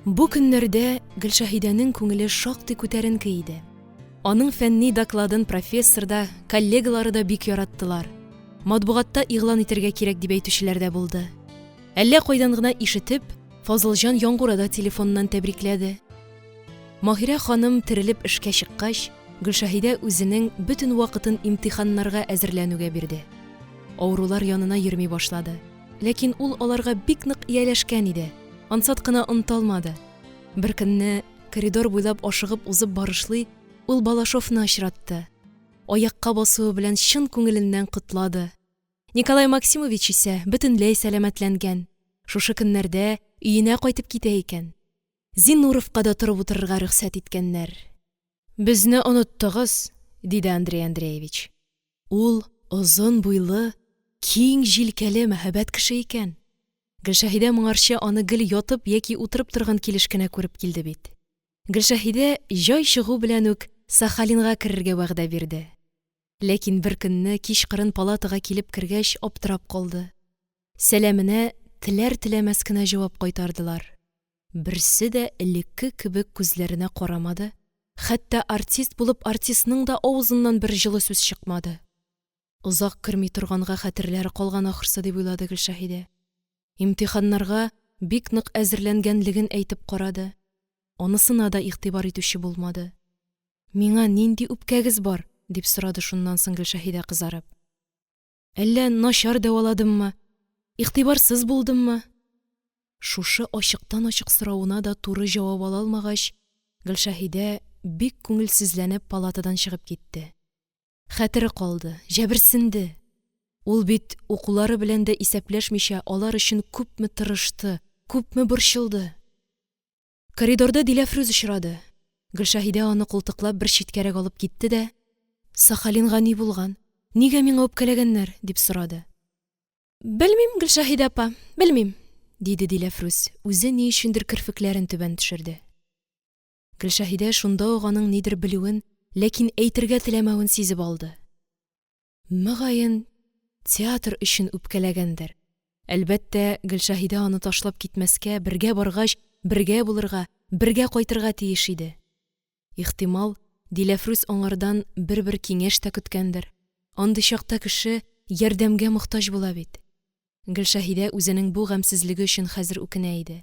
Бу көннәрдә Гөлшәһидәнең күңеле шактый күтәренке иде. Аның фәнни докладын профессор да, коллегалары да бик яраттылар. Матбугатта игълан итәргә кирәк дип әйтүчеләр дә булды. Әллә кайдан гына ишетеп, Фазылҗан Яңгура да телефоннан тәбрикләде. Маһирә ханым терелеп эшкә чыккач, Гөлшәһидә үзенең бөтен вакытын имтиханнарга әзерләнүгә бирде. Авырулар янына йөрми башлады. Ләкин ул аларга бик нык ияләшкән иде, ансат кына оныталмады. Беркөнне коридор буйлап ашыгып узып барышлый, ул Балашовны очратты. Аякка басуы белән чын күңеленнән котлады. Николай Максимович исә бөтенләй сәламәтләнгән, шушы көннәрдә өенә кайтып китә икән. Зиннуровка да торып утырырга рөхсәт иткәннәр. Безне оныттыгыз, диде Андрей Андреевич. Ул озын буйлы, киң җилкәле мәһабәт кеше икән. Гөлшәһидә моңарчы аны гел ятып яки утырып торган килеш кенә күреп килде бит. Гөлшәһидә җай чыгу белән үк Сахалинга керергә вәгъдә бирде. Ләкин беркөнне кичкырын палатага килеп кергәч аптырап калды. Сәламенә теләр-теләмәс кенә җавап кайтардылар. Берсе дә элекке кебек күзләренә карамады, хәтта артист булып артистның да авызыннан бер җылы сүз чыкмады. Озак керми торганга хәтерләре калган ахрысы дип уйлады Гөлшәһидә. Имтиханнарга бик нык әзерләнгәнлеген әйтеп карады. Анысына да игътибар итүче булмады. Миңа нинди үпкәгез бар? дип сорады шуннан соң Гөлшәһидә кызарып. Әллә начар дәваладыммы? Игътибарсыз булдыммы? Шушы ачыктан-ачык соравына да туры җавап ала алмагач, Гөлшәһидә бик күңелсезләнеп палатадан чыгып китте. Хәтере калды, җәберсенде. Ул бит укулары белән дә исәпләшмичә алар өчен күпме тырышты, күпме борчылды. Коридорда Диләфрүз очрады. Гөлшәһидә аны култыклап бер читкәрәк алып китте дә: – Сахалинга ни булган, нигә миңа үпкәләгәннәр? – дип сорады. – Белмим, Гөлшәһидә апа, белмим, – диде Диләфрүз, үзе ни өчендер керфекләрен түбән төшерде. Гөлшәһидә шунда ук аның нидер белүен, ләкин әйтергә теләмәвен сизеп алды. Мөгаен, театр өчен үпкәләгәндер. Әлбәттә, Гөлшәһидә аны ташлап китмәскә, бергә баргач, бергә булырга, бергә кайтырга тиеш иде. Ихтимал, Диләфрүз аңардан бер-бер киңәш тә көткәндер. Андый чакта кеше ярдәмгә мохтаҗ була бит. Гөлшәһидә үзенең бу гамьсезлеге өчен хәзер үкенә иде.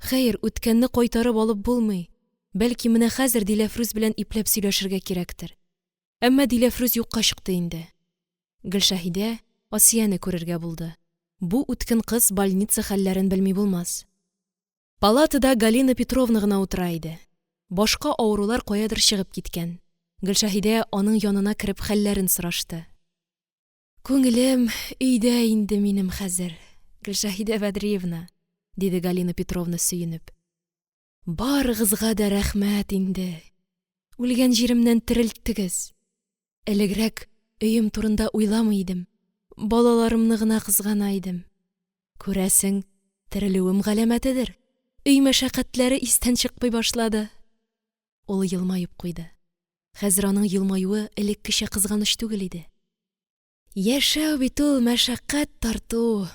Хәер, үткәнне кайтарып алып булмый, бәлки, менә хәзер Диләфрүз белән ипләп сөйләшергә кирәктер. Әмма Диләфрүз юкка чыкты инде. Гөлшәһидә Асияне күрергә булды. Бу үткен кыз больница хәлләрен белми булмас. Палатада Галина Петровна гына утыра иде. Башка авырулар каядыр чыгып киткән. Гөлшәһидә аның янына кереп хәлләрен сорашты. Күңелем өйдә инде минем хәзер, Гөлшәһидә Бәдриевна, диде Галина Петровна, сөенеп. Барыгызга да рәхмәт инде. Үлгән җиремнән терелттегез. Элегрәк өем турында уйламый идем, балаларымны гына кызгана идем. Күрәсең, терелүем галәмәтедер, өй мәшәкатьләре истән чыкмый башлады. Ул елмаеп куйды. Хәзер аның елмаюы элеккечә кызганыч түгел иде. Яшәү бит ул мәшәкать тарту.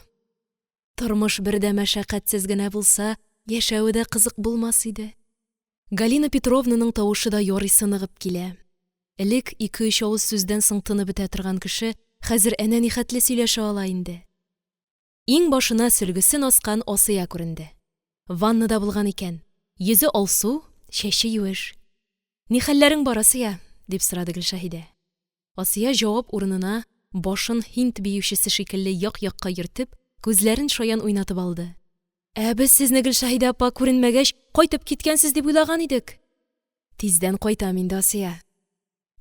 Тормыш бер дә мәшәкатьсез генә булса, яшәве дә кызык булмас иде. Галина Петровнаның тавышы да ярыйсы ныгып килә. Элек ике-өч авыз сүздән соң тыны бетә торган кеше хәзер әнә нихәтле сөйләшә ала инде. Иңбашына сөлгесен аскан Асия күренде. Ваннада булган икән. Йөзе алсу, чәче юеш. – Ни хәлләрең бар, Асия? – дип сорады Гөлшәһидә. Асия җавап урынына башын һинд биючесе шикелле як-якка йөртеп, күзләрен шаян уйнатып алды. – Ә без сезне, Гөлшәһидә апа, күренмәгәч, кайтып киткәнсез дип уйлаган идек. Тиздән кайтам инде, Асия.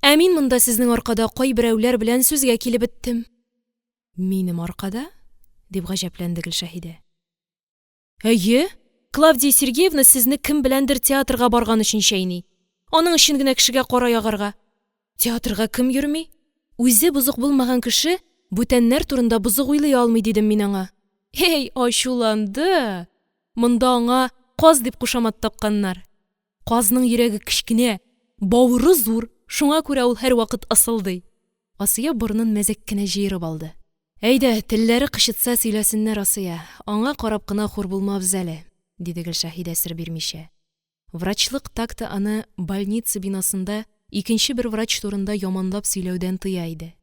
Ә мин монда сезнең аркада кайберәүләр белән сүзгә килеп беттем. Минем аркада? дип гаҗәпләнде Гөлшәһидә. Әйе, Клавдия Сергеевна сезне кем беләндер театрга барган өчен чәйни. Аның өчен генә кешегә кара ягарга. Театрга кем йөрми? Үзе бозык булмаган кеше бүтәннәр турында бозык уйлый алмый, дидем мин аңа. Әй, ачуланды! Монда аңа каз дип кушамат такканнар. Казның йөрәге кечкенә, бавыры зур, шуңа күрә ул һәрвакыт ысылдый. Асия борынын мәзәк кенә җыерып алды. Әйдә, телләре кычытса сөйләсеннәр, Асия, аңа карап кына хур булмабыз әле, диде Гөлшәһидә сер бирмичә. Врачлык такты аны больница бинасында икенче бер врач турында яманлап сөйләүдән тыя иде.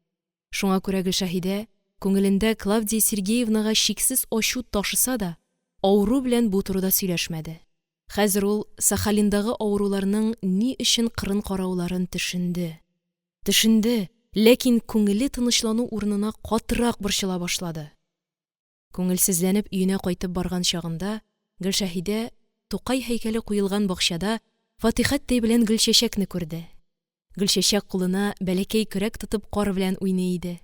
Шуңа күрә Гөлшәһидә, күңелендә Клавдия Сергеевнага чиксез ачу ташыса да, авыру белән бу турыда сөйләшмәде. Хәзер ул Сахалиндагы авыруларның ни өчен кырын карауларын төшенде. Төшенде, ләкин күңеле тынычлану урынына катырак борчыла башлады. Күңелсезләнеп өенә кайтып барган чагында, Гөлшәһидә Тукай һәйкәле куелган бакчада Фатихәттәй белән Гөлчәчәкне күрде. Гөлчәчәк кулына бәләкәй көрәк тотып кар белән уйный иде.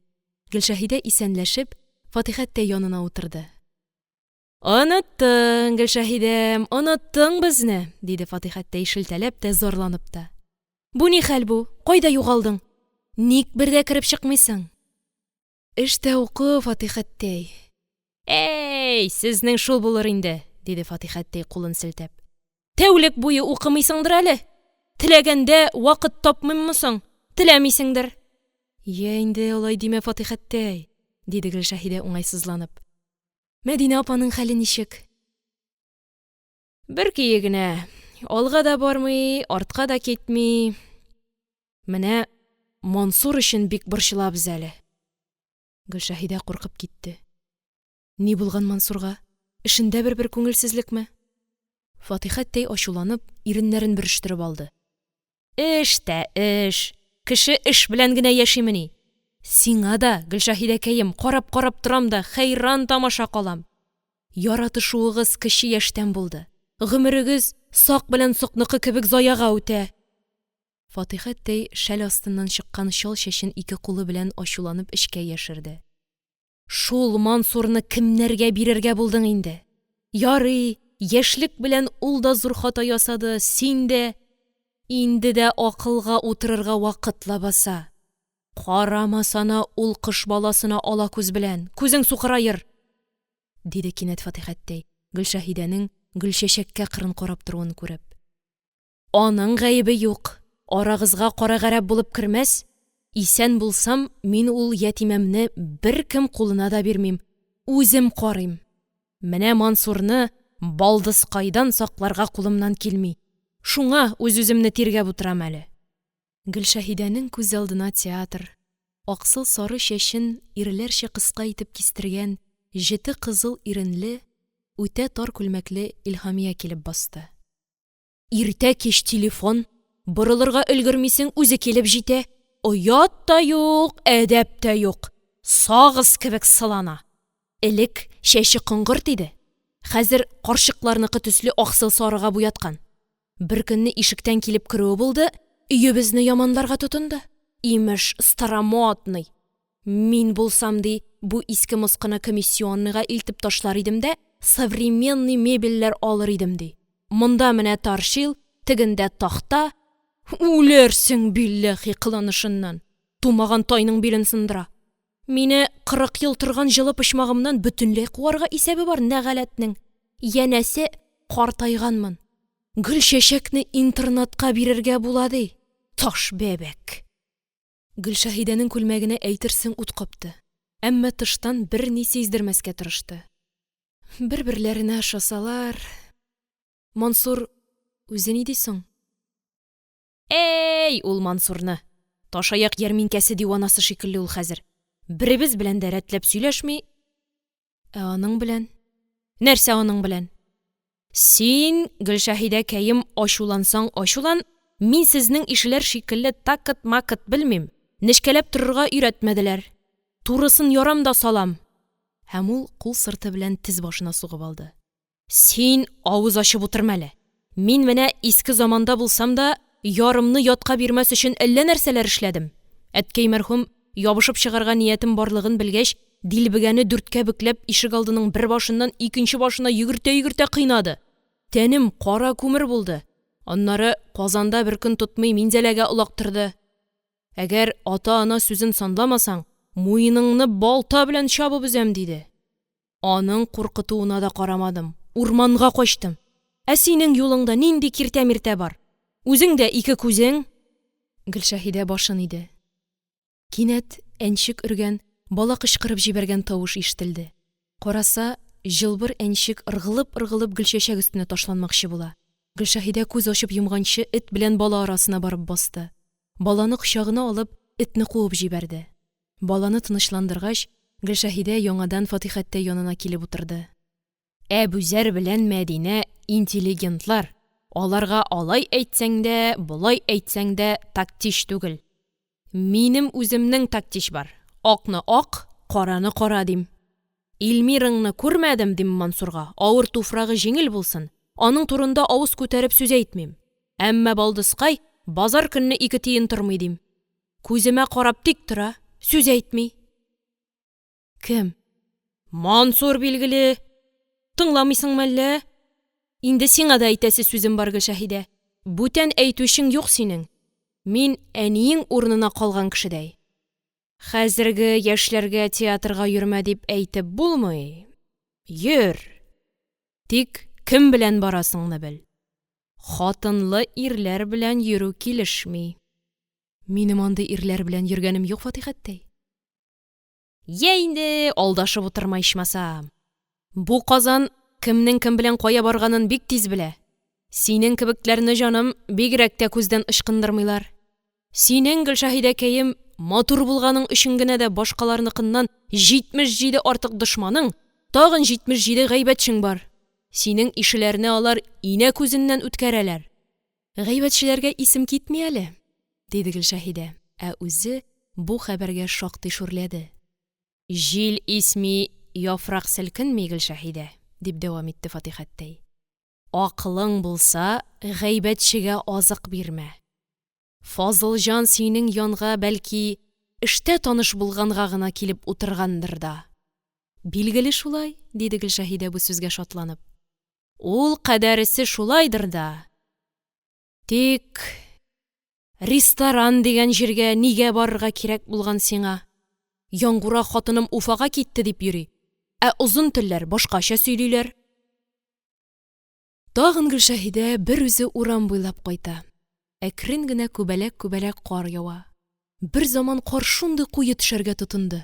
Гөлшәһидә исәнләшеп, Фатихәттәй янына утырды. Оныттың, Гөлшәһидәм, оныттың безне, диде Фатихәттәй шелтәләп тә, зарланып та. Бу ни хәл бу? Кайда югалдың? Ник бер дә кереп чыкмыйсың? Эш тә уку, Фатихәттәй. Әй, сезнең шул булыр инде, диде Фатихәттәй, кулын селтәп. Тәүлек буе укымыйсыңдыр әле. Теләгәндә вакыт тапмыйммы соң? Теләмисеңдер. Йә инде, алай димә, Фатихәттәй, диде Гөлшәһидә, уңайсызланып. Мәдинә апаның хәле ничек? Бер көе генә, алга да бармый, артка да китми. Менә Мансур өчен бик борчылабыз әле. Гөлшәһидә куркып китте. Ни булган Мансурга? Эшендә бер-бер күңелсезлекме? Фатихәттәй ачуланып, иреннәрен бөрештереп алды. Эш тә эш! Кеше эш белән генә яшимени? Сиңа да, Гөлшәһидәкәем, карап-карап торам да хәйран тамаша калам. Яратышуыгыз кече яшьтән булды. Гомерегез Сак белән Сокныкы кебек заяга үтә. Фатихәттәй шәл астыннан чыккан чал чәчен ике кулы белән ачуланып эчкә яшерде. Шул Мансурны кемнәргә бирергә булдың инде? Ярый, яшьлек белән ул да зур хата ясады, син дә. Инде дә акылга утырырга вакыт лабаса! Карамасана ул кош баласына ала күз белән, күзең сукыраер! – диде кинәт Фатихәттәй, Гөлшәһидәнең Гөлчәчәккә кырын карап торуын күреп. Аның гаебе юк, арагызга кара гарәп булып кермәс, исән булсам, мин ул ятимәмне беркем кулына да бирмим, үзем карыйм. Менә Мансурны балдызкайдан сакларга кулымнан килми, шуңа үз-үземне тиргәп утырам әле. Гөлшәһидәнең күз алдына театр, аксыл-сары чәчен ирләрчә кыска итеп кистергән, җете кызыл иренле, үтә тар күлмәкле Илһамия килеп басты. Иртә-кич телефон, борылырга өлгермисең, үзе килеп җитә. Оят та юк, әдәп тә юк, сагыз кебек сылана. Элек чәче коңгырт иде, хәзер карчыкларныкы төсле аксыл-сарыга буяткан. Беркөнне ишектән килеп керүе булды, өебезне яманларга тотынды. Имеш, старомодный. Мин булсам, ди, бу иске-москыны комиссионныйга илтеп ташлар идем дә современный мебельләр алыр идем, ди. Монда менә таршил, тегендә такта. Үләрсең, билләһи, кыланышыннан! Тумаган тайның билен сындыра. Мине 40 ел торган җылы почмагымнан бөтенләй куарга исәбе бар нәгаләтнең. Янәсе, картайганмын. Гөлчәчәкне интернатка бирергә була, ди. Таш бәбәк! Гөлшәһидәнең күлмәгенә әйтерсең ут капты, әмма тыштан берни сиздермәскә тырышты. Бер-берләренә ошасалар… Мансур үзе ни ди соң? Әй, ул Мансурны! Ташаяк ярминкәсе диванасы шикелле ул хәзер. Беребез белән дә рәтләп сөйләшми. Ә аның белән? Нәрсә аның белән? Син, Гөлшәһидәкәем, ачулансаң ачулан, мин сезнең ишеләр шикелле такт-макт белмим, нечкәләп торырга өйрәтмәделәр. Турысын ярам да салам! Һәм ул кул сырты белән тез башына сугып алды. Син авыз ачып утырма әле. Мин менә иске заманда булсам да, ярымны ятка бирмәс өчен әллә нәрсәләр эшләдем. Әткәй мәрхүм, ябышып чыгарга ниятем барлыгын белгәч, дилбегәне дүрткә бөкләп, ишегалдының бер башыннан икенче башына йөгертә-йөгертә кыйнады. Тәнем кара күмер булды. Аннары Казанда бер көн тотмый Минзәләгә олактырды. Әгәр ата-ана сүзен санламасаң, муеныңны балта белән чабып өзәм, диде. Аның куркытуына да карамадым, урманга качтым. Ә синең юлыңда нинди киртә-миртә бар? Үзең дә ике күзең! Гөлшәһидә башын иде. Кинәт әнчек өргән, бала кычкырып җибәргән тавыш ишетелде. Караса, җылбыр әнчек ыргылып-ыргылып Гөлчәчәк өстенә ташланмакчы була. Гөлшәһидә күз ачып йомганчы эт белән бала арасына барып басты. Баланы кочагына алып, этне куып җибәрде. Баланы тынычландыргач, Гөлшәһидә яңадан Фатихәттәй янына килеп утырды. Әбүзәр белән Мәдинә интеллигентлар, аларга алай әйтсәң дә, болай әйтсәң дә тактич түгел. Минем үземнең тактич бар, акны ак, караны кара, дим. Илмираңны күрмәдем, дим Мансурга, авыр туфрагы җиңел булсын, аның турында авыз күтәреп сүз әйтмим. Әмма балдызкай базар көнне ике тиен тормый, дим. Күземә карап тик тора, сүз әйтми. Кем? Мансур, билгеле. Тыңламыйсыңмы әллә? Инде сиңа да әйтәсе сүзем бар, Гөлшәһидә. Бүтән әйтүчең юк синең. Мин әниең урынына калган кешедәй. Хәзерге яшьләргә театрга йөрмә дип әйтеп булмый. Йөр. Тик кем белән барасыңны бел. Хатынлы ирләр белән йөрү килешми. Минем андый ирләр белән йөргәнем юк, Фатихәттәй. Йә инде, алдашып утырма ичмасам. Бу Казан кемнең кем белән кая барганын бик тиз белә. Синең кебекләрне, җаным, бигрәк тә күздән ычкындырмыйлар. Синең, Гөлшәһидәкәем, матур булганың өчен генә дә башкаларныкыннан 77 артык дошманың, тагын 77 гайбәтчең бар. Синең ишеләрне алар инә күзеннән үткәрәләр. Гайбәтчеләргә исем китми әле, диде Гөлшәһидә, ә үзе бу хәбәргә шактый шүрләде. Җил исми, яфрак селкенми, Гөлшәһидә, дип дәвам итте Фатихәттәй. Акылың булса, гайбәтчегә азык бирмә. Фазылҗан синең янга, бәлки, эштә таныш булганга гына килеп утыргандыр да. Билгеле шулай, диде Гөлшәһидә, бу сүзгә шатланып. Ул кадәресе шулайдыр да. Тик… Ресторан дигән җиргә нигә барырга кирәк булган сиңа? Яңгура, хатыным Уфага китте, дип йөри, ә озын телләр башкача сөйлиләр. Тагын Гөлшәһидә берүзе урам буйлап кайта. Әкрен генә күбәләк-күбәләк кар ява. Берзаман кар шундый куе төшәргә тотынды,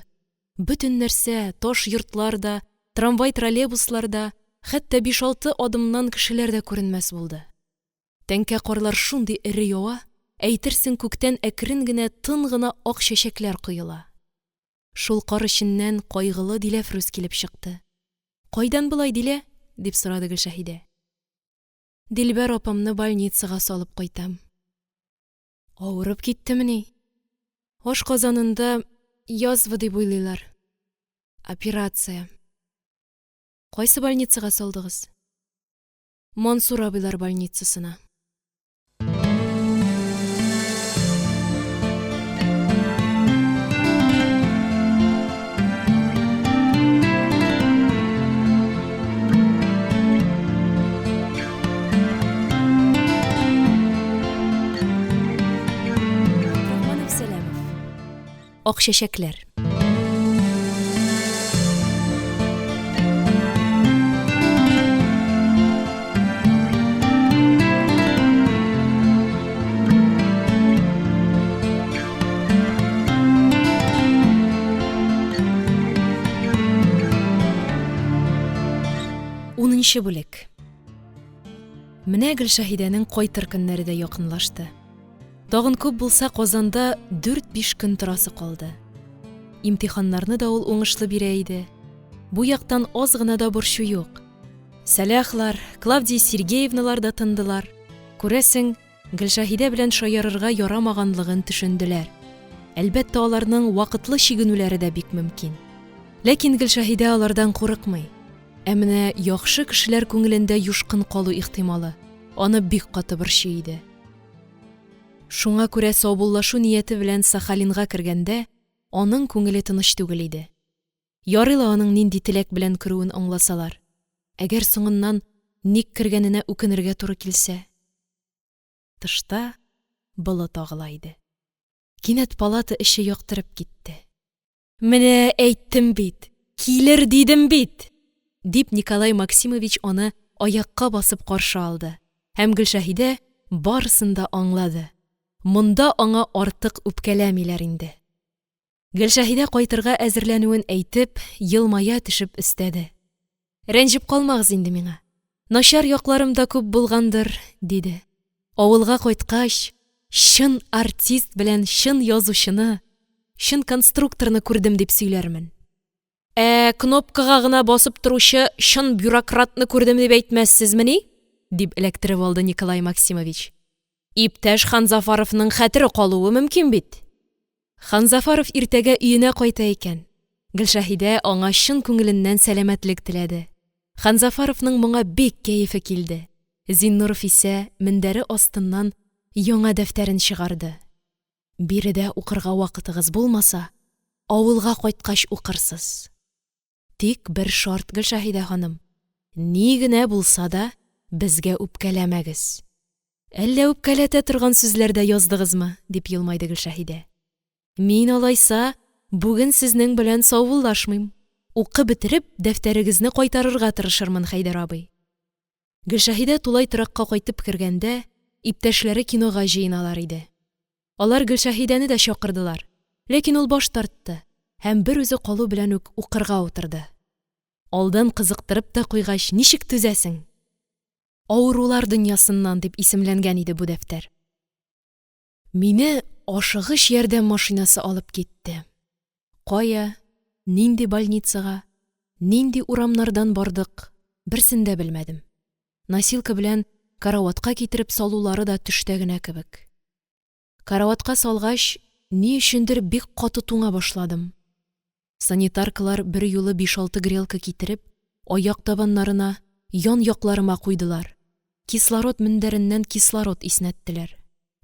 бөтен нәрсә – таш йортлар да, трамвай-троллейбуслар да, хәтта биш-алты адымнан кешеләр дә күренмәс булды. Тәңкә карлар шундый эре ява, әйтерсең күктән әкрен генә, тын гына ак чәчәкләр коела. Шул кар эченнән кайгылы Диләфрүз килеп чыкты. – Кайдан болай, Дилә? – дип сорады Гөлшәһидә. – Дилбәр апамны больницага салып кайтам. Авырып киттемени? Ашказанында язва дип уйлыйлар. Операция. Кайсы больницага салдыгыз? Мансур абыйлар больницасына. Абдрахман Әпсәләмов. Ак чәчәкләр. Унынчы бүлек. Менә Гөлшәһидәнең кайтыр көннәре дә якынлашты. Тагын күп булса Казанда дүрт-биш көн торасы калды. Имтиханнарны да ул уңышлы бирә иде. Бу яктан аз гына да борчу юк. Сәлахлар, Клавдия Сергеевналар да тындылар. Күрәсең, Гөлшәһидә белән шаярырга ярамаганлыгын төшенделәр. Әлбәттә, аларның вакытлы чигенүләре дә бик мөмкин. Ләкин Гөлшәһидә алардан курыкмый. Ә менә яхшы кешеләр күңелендә юшкын калу ихтималы аны бик каты борчый иде. Шуңа күрә саубуллашу нияте белән Сахалинга кергәндә, аның күңеле тыныч түгел иде. Ярый ла аның нинди теләк белән керүен аңласалар. Әгәр соңыннан ник кергәненә үкенергә туры килсә? Тышта болыт агыла иде. Кинәт палата эче яктырып китте. Менә әйттем бит, килер дидем бит! дип, Николай Максимович аны аякка басып каршы алды һәм Гөлшәһидә барысын да аңлады, монда аңа артык үпкәләмиләр инде. Гөлшәһидә кайтырга әзерләнүен әйтеп, елмая төшеп өстәде. Рәнҗеп калмагыз инде миңа. Начар якларым да күп булгандыр, диде. Авылга кайткач, чын артист белән чын язучыны, чын конструкторны күрдем дип сөйләрмен. Ә кнопкага гына басып торучы чын бюрократны күрдем дип әйтмәссезмени? дип эләктереп алды Николай Максимович. Иптәш Ханзафаровның хәтере калуы мөмкин бит. Ханзафаров иртәгә өенә кайта икән. Гөлшәһидә аңа чын күңеленнән сәламәтлек теләде. Ханзафаровның моңа бик кәефе килде. Зиннуров исә мендәре астыннан яңа дәфтәрен чыгарды. Биредә укырга вакытыгыз булмаса, авылга кайткач укырсыз. Тик бер шарт, Гөлшәһидә ханым, ни генә булса да, безгә үпкәләмәгез. Әллә үпкәләтә торган сүзләр дә яздыгызмы? дип елмайды Гөлшәһидә. Мин, алайса, бүген сезнең белән саубуллашмыйм. Укып бетереп, дәфтәрегезне кайтарырга тырышырмын, Хәйдәр абый. Гөлшәһидә тулай торакка кайтып кергәндә, иптәшләре кинога җыеналар иде. Алар Гөлшәһидәне дә чакырдылар, ләкин ул баш тартты һәм берүзе калу белән үк укырга утырды. Алдан кызыктырып та куйгач, ничек түзәсең? Авырулар дөньясыннан дип исемләнгән иде бу дәфтәр. Мине ашыгыч ярдәм машинасы алып китте. Кая, нинди больницага, нинди урамнардан бардык, берсен дә белмәдем. Носилка белән караватка китереп салулары да төштә генә кебек. Караватка салгач, ни өчендер бик каты туңа башладым. Санитаркалар берьюлы биш-алты грелка китереп, аяк табаннарына, ян-якларыма куйдылар, кислород мендәреннән кислород иснәттеләр.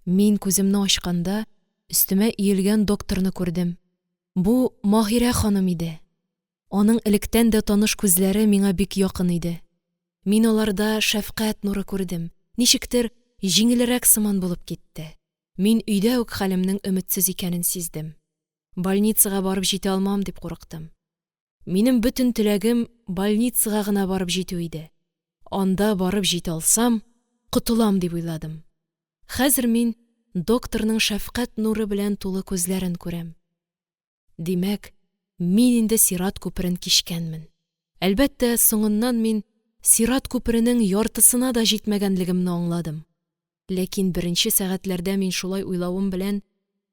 Мин күземне ачканда, өстемә иелгән докторны күрдем. Бу Маһирә ханым иде. Аның электән дә таныш күзләре миңа бик якын иде. Мин аларда шәфкать нуры күрдем, ничектер җиңелрәк сыман булып китте. Мин өйдә үк хәлемнең өметсез икәнен сиздем. Больницага барып җитә алмам дип курыктым. Минем бөтен теләгем больницага гына барып җитү иде. Анда барып җитә алсам, котылам дип уйладым. Хәзер мин докторның шәфкать нуры белән тулы күзләрен күрәм. Димәк, мин инде сират күперен кичкәнмен. Әлбәттә, соңыннан мин сират күперенең яртысына да җитмәгәнлегемне аңладым. Ләкин беренче сәгатьләрдә мин шулай уйлавым белән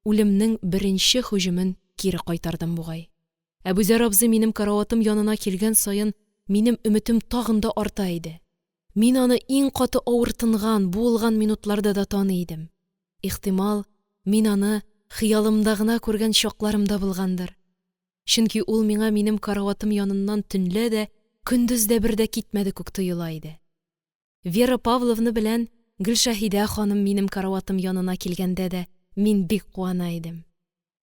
үлемнең беренче һөҗүмен кире кайтардым бугай. Әбүзәр абзый минем караватым янына килгән саен минем өметем тагын да арта иде. Мин аны иң каты авыртынган, буылган минутларда да таный идем. Ихтимал, мин аны хыялымда гына күргән чакларым да булгандыр. Чөнки ул миңа минем караватым яныннан төнлә дә, көндез дә бер дә китмәде күк тоела иде. Вера Павловна белән Гөлшәһидә ханым минем караватым янына килгәндә дә мин бик куана идем.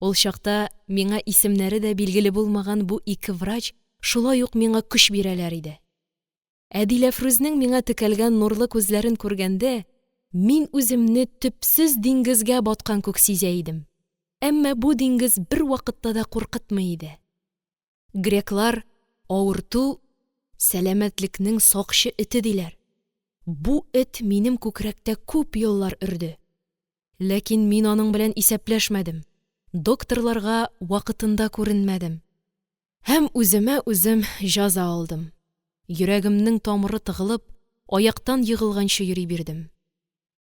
Ул чакта миңа исемнәре дә билгеле булмаган бу ике врач шулай ук миңа көч бирәләр иде. Ә Диләфрүзнең миңа текәлгән нурлы күзләрен күргәндә, мин үземне төпсез диңгезгә баткан күк сизә идем. Әмма бу диңгез бервакытта да куркытмый иде. Греклар, авырту – сәламәтлекнең сакчы эте, диләр. Бу эт минем күкрәктә күп еллар өрде. Ләкин мин аның белән исәпләшмәдем, докторларга вакытында күренмәдем. Һәм үземә үзем җәза алдым. Йөрәгемнең тамыры тыгылып, аяктан егылганчы йөри бирдем.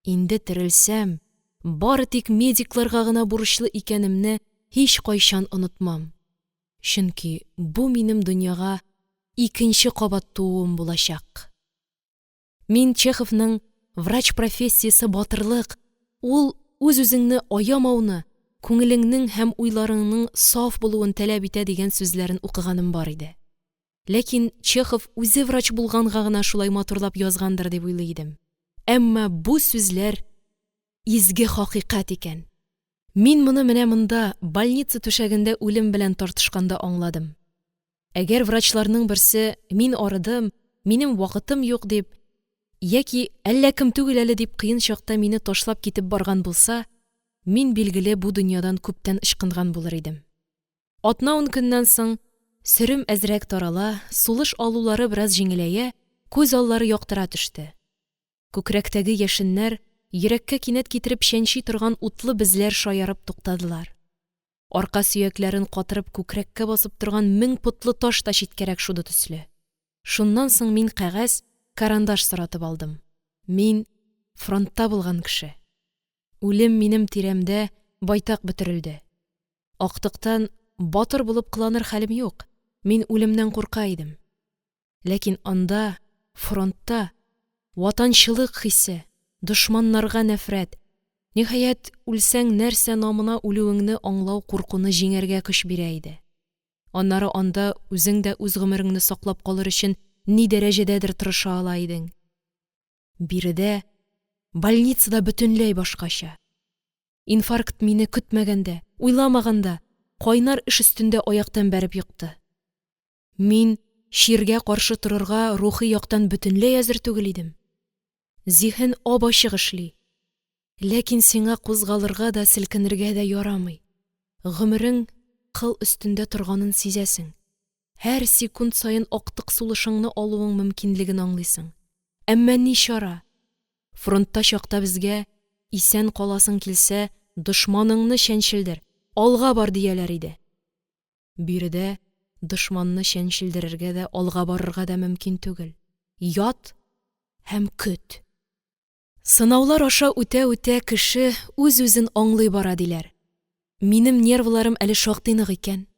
Инде терелсәм, бары тик медикларга гына бурычлы икәнемне һичкайчан онытмам. Чөнки бу минем дөньяга икенче кабат тууым булачак. Мин Чеховның «Врач профессиясе – батырлык, ул үз-үзеңне аямауны, күңелеңнең һәм уйларыңның саф булуын таләп итә» дигән сүзләрен укыганым бар иде. Ләкин Чехов үзе врач булганга гына шулай матурлап язгандыр дип уйлый идем. Әмма бу сүзләр изге хакыйкать икән. Мин моны менә монда, больница түшәгендә үлем белән тартышканда аңладым. Әгәр врачларның берсе, мин арыдым, минем вакытым юк дип, яки әллә кем түгел әле дип кыен чакта мине ташлап китеп барган булса, мин, билгеле, бу дөньядан күптән ычкынган булыр идем. Атна-ун көннән соң сөрем әзрәк тарала, сулыш алулары бераз җиңеләя, күз аллары яктыра төште. Күкрәктәге яшеннәр, йөрәккә кинәт китереп чәнчи торган утлы безләр шаярып туктадылар. Арка сөякләрен катырып күкрәккә басып торган 1000 потлы таш та читкәрәк шуды төсле. Шуннан соң мин кәгазь, карандаш соратып алдым. Мин фронтта булган кеше. Үлем минем тирәмдә байтак бөтерелде. Актыктан батыр булып кыланыр хәлем юк. Мин үлемнән курка идем. Ләкин анда, фронтта, ватанчылык хисе, дошманнарга нәфрәт, ниһаять, үлсәң нәрсә намына үлүеңне аңлау куркуны җиңәргә көч бирә иде. Аннары анда үзең дә үз гомереңне саклап калыр өчен ни дәрәҗәдәдер тырыша ала идең. Биредә, больницада бөтенләй башкача. Инфаркт мине көтмәгәндә, уйламаганда, кайнар эш өстендә аяктан бәреп екты. Мин чиргә каршы торырга рухи яктан бөтенләй әзер түгел идем. Зиһен ап-ачык эшли. Ләкин сиңа кузгалырга да, селкенергә дә ярамый. Гомерең кыл өстендә торганын сизәсең. Һәр секунд саен актык сулышыңны алуың мөмкинлеген аңлыйсың. Әмма ни чара? Фронтта чакта безгә, исән каласың килсә, дошманыңны чәнчелдер, алга бар, дияләр иде. Биредә дошманны чәнчелдерергә дә, алга барырга да мөмкин түгел. Ят һәм көт. Сынаулар аша үтә-үтә кеше үз-үзен аңлый бара, диләр. Минем нервларым әле шактый нык икән.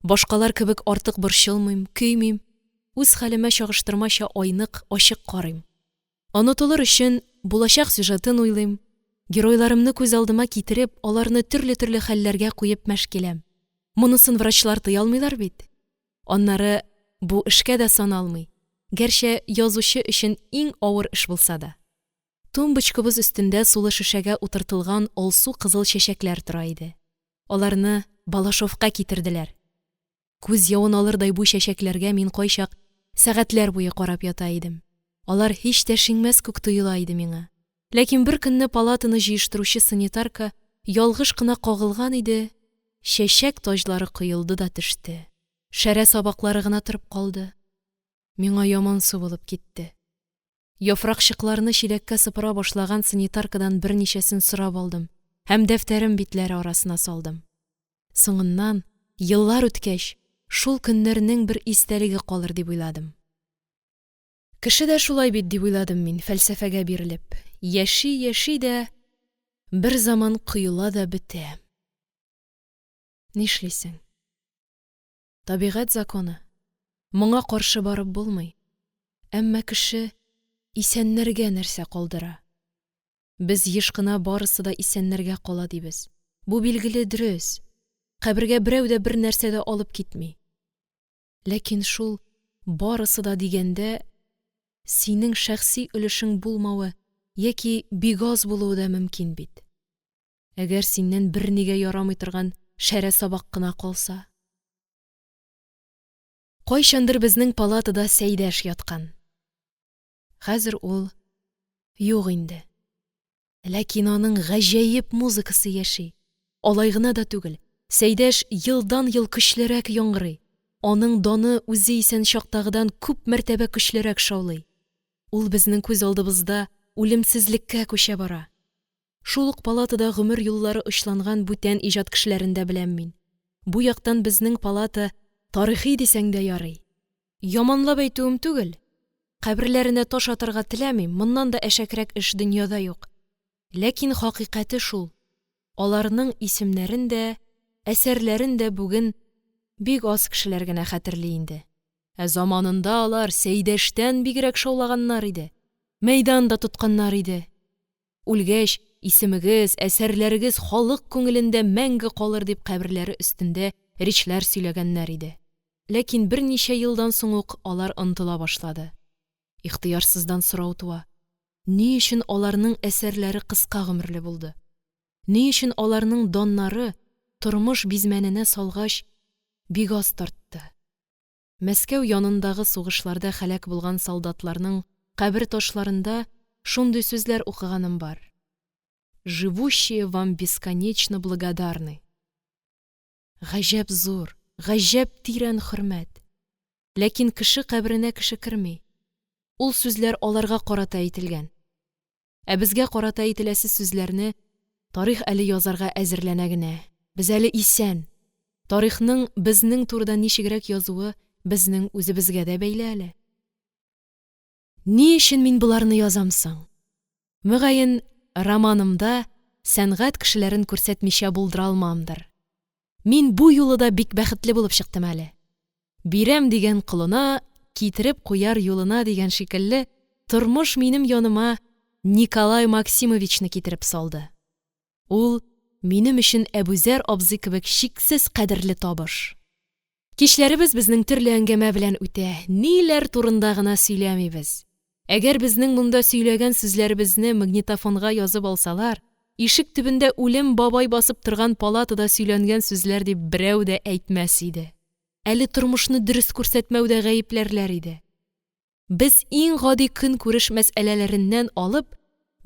Башкалар кебек артык борчылмыйм, көймим. Үз хәлемә чагыштырмача айнык, ачык карыйм. Онытылыр өчен булачак сюжетын уйлыйм, геройларымны күз алдыма китереп, аларны төрле-төрле хәлләргә куеп мәш киләм. Монысын врачлар тыя алмыйлар бит. Аннары бу эшкә дә саналмый, гәрчә язучы өчен иң авыр эш булса да. Тумбочкабыз өстендә сулы шешәгә утыртылган алсу-кызыл чәчәкләр тора иде. Аларны Балашовка китерделәр. Күз явын алырдай бу чәчәкләргә мин кайчак сәгатьләр буе карап ята идем. Алар һич тә шиңмәс күк тоела иде миңа. Ләкин беркөнне палатаны җыештыручы санитарка Ялгыш кына кагылган иде, чәчәк таҗлары коелды да төште, шәрә сабаклары гына торып калды. Миңа ямансу булып китте. Яфракчыкларны чиләккә сыпыра башлаган санитаркадан берничәсен сорап алдым һәм дәфтәрем битләре арасына салдым. Соңыннан, еллар үткәч, шул көннәрнең бер истәлеге калыр дип уйладым. Кеше дә шулай бит, дип уйладым мин, фәлсәфәгә бирелеп, яши-яши дә берзаман коела да бетә. Нишлисең? Табигать законы, моңа каршы барып булмый. Әмма кеше исәннәргә нәрсә калдыра? Без еш кына барысы да исәннәргә кала дибез. Бу, билгеле, дөрес. Кабергә берәү дә бернәрсә дә алып китми. Ләкин шул «барысы да» дигәндә синең шәхси өлешең булмавы яки бик аз булуы да мөмкин бит. Әгәр синнән бернигә ярамый торган шәрә сабак кына калса? Кайчандыр безнең палатада Сәйдәш яткан. Хәзер ул юк инде. Ләкин аның гаҗәеп музыкасы яши. Алай гына да түгел, Сәйдәш елдан-ел көчлерәк яңгырый, аның даны үзе исән чактагыдан күп мәртәбә көчлерәк шаулый. Ул безнең күз алдыбызда үлемсезлеккә күчә бара. Шул ук палатада гомер юллары очланган бүтән иҗат кешеләрен дә беләм мин. Бу яктан безнең палата тарихи дисәң дә ярый. Яманлап әйтүем түгел, каберләренә таш атарга теләмим, моннан да әшәкерәк эш дөньяда юк. Ләкин хакыйкате шул, аларның исемнәрен дә, әсәрләрен дә бүген бик аз кешеләр генә хәтерли инде. Ә заманында алар Сәйдәштән бигрәк шаулаганнар иде, мәйдан да тотканнар иде. Үлгәч, исемегез, әсәрләрегез халык күңелендә мәңге калыр дип каберләре өстендә речьләр сөйләгәннәр иде. Ләкин берничә елдан соң ук алар онытыла башлады. Ихтыярсыздан сорау туа: ни өчен аларның әсәрләре кыска гомерле булды? Ни өчен аларның даннары, тормыш бизмәненә салгач, бик аз тартты? Мәскәү янындагы сугышларда һәлак булган солдатларның кабер ташларында шундый сүзләр укыганым бар: «Живущие вам бесконечно благодарны». Гаҗәп зур, гаҗәп тирән хөрмәт. Ләкин кеше каберенә кеше керми. Ул сүзләр аларга карата әйтелгән. Ә безгә карата әйтеләсе сүзләрне тарих әле язарга әзерләнә генә. Без әле исән. Тарихның безнең турыда ничегрәк язуы безнең үзебезгә дә бәйле әле. Ни өчен мин боларны язам соң? Мөгаен, романымда сәнгать кешеләрен күрсәтмичә булдыра алмамдыр. Мин бу юлы да бик бәхетле булып чыктым әле. Бирәм дигән колына, китереп куяр юлына дигән шикелле, тормыш минем яныма Николай Максимовичны китереп салды. Ул минем өчен Әбүзәр абзый кебек чиксез кадерле табыш. Кичләребез безнең төрле әңгәмә белән үтә, ниләр турында гына сөйләмибез. Әгәр безнең монда сөйләгән сүзләребезне магнитофонга язып алсалар, ишек төбендә үлем бабай басып торган палатада сөйләнгән сүзләр дип берәү дә әйтмәс иде. Әле тормышны дөрес күрсәтмәүдә гаепләрләр иде. Без иң гади көнкүреш мәсьәләләреннән алып,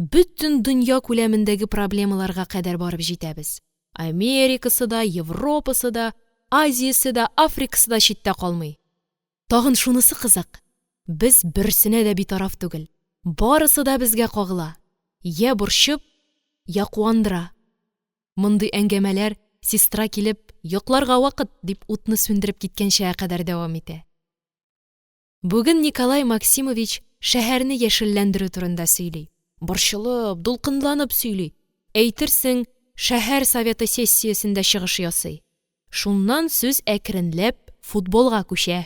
бөтен дөнья күләмендәге проблемаларга кадәр барып җитәбез. Америкасы да, Европасы да, Азиясе дә, Африкасы да читтә калмый. Тагын шунысы кызык, без берсенә дә битараф түгел, барысы да безгә кагыла, йә борчып, йә куандыра. Мондый әңгәмәләр сестра килеп, йокларга вакыт, дип утны сүндереп киткәнчегә кадәр дәвам итә. Бүген Николай Максимович шәһәрне яшелләндерү турында сөйли. Борчылып, дулкынланып сөйли. Әйтерсең, шәһәр советы сессиясендә чыгыш ясый. Шуннан сүз әкренләп футболга күчә.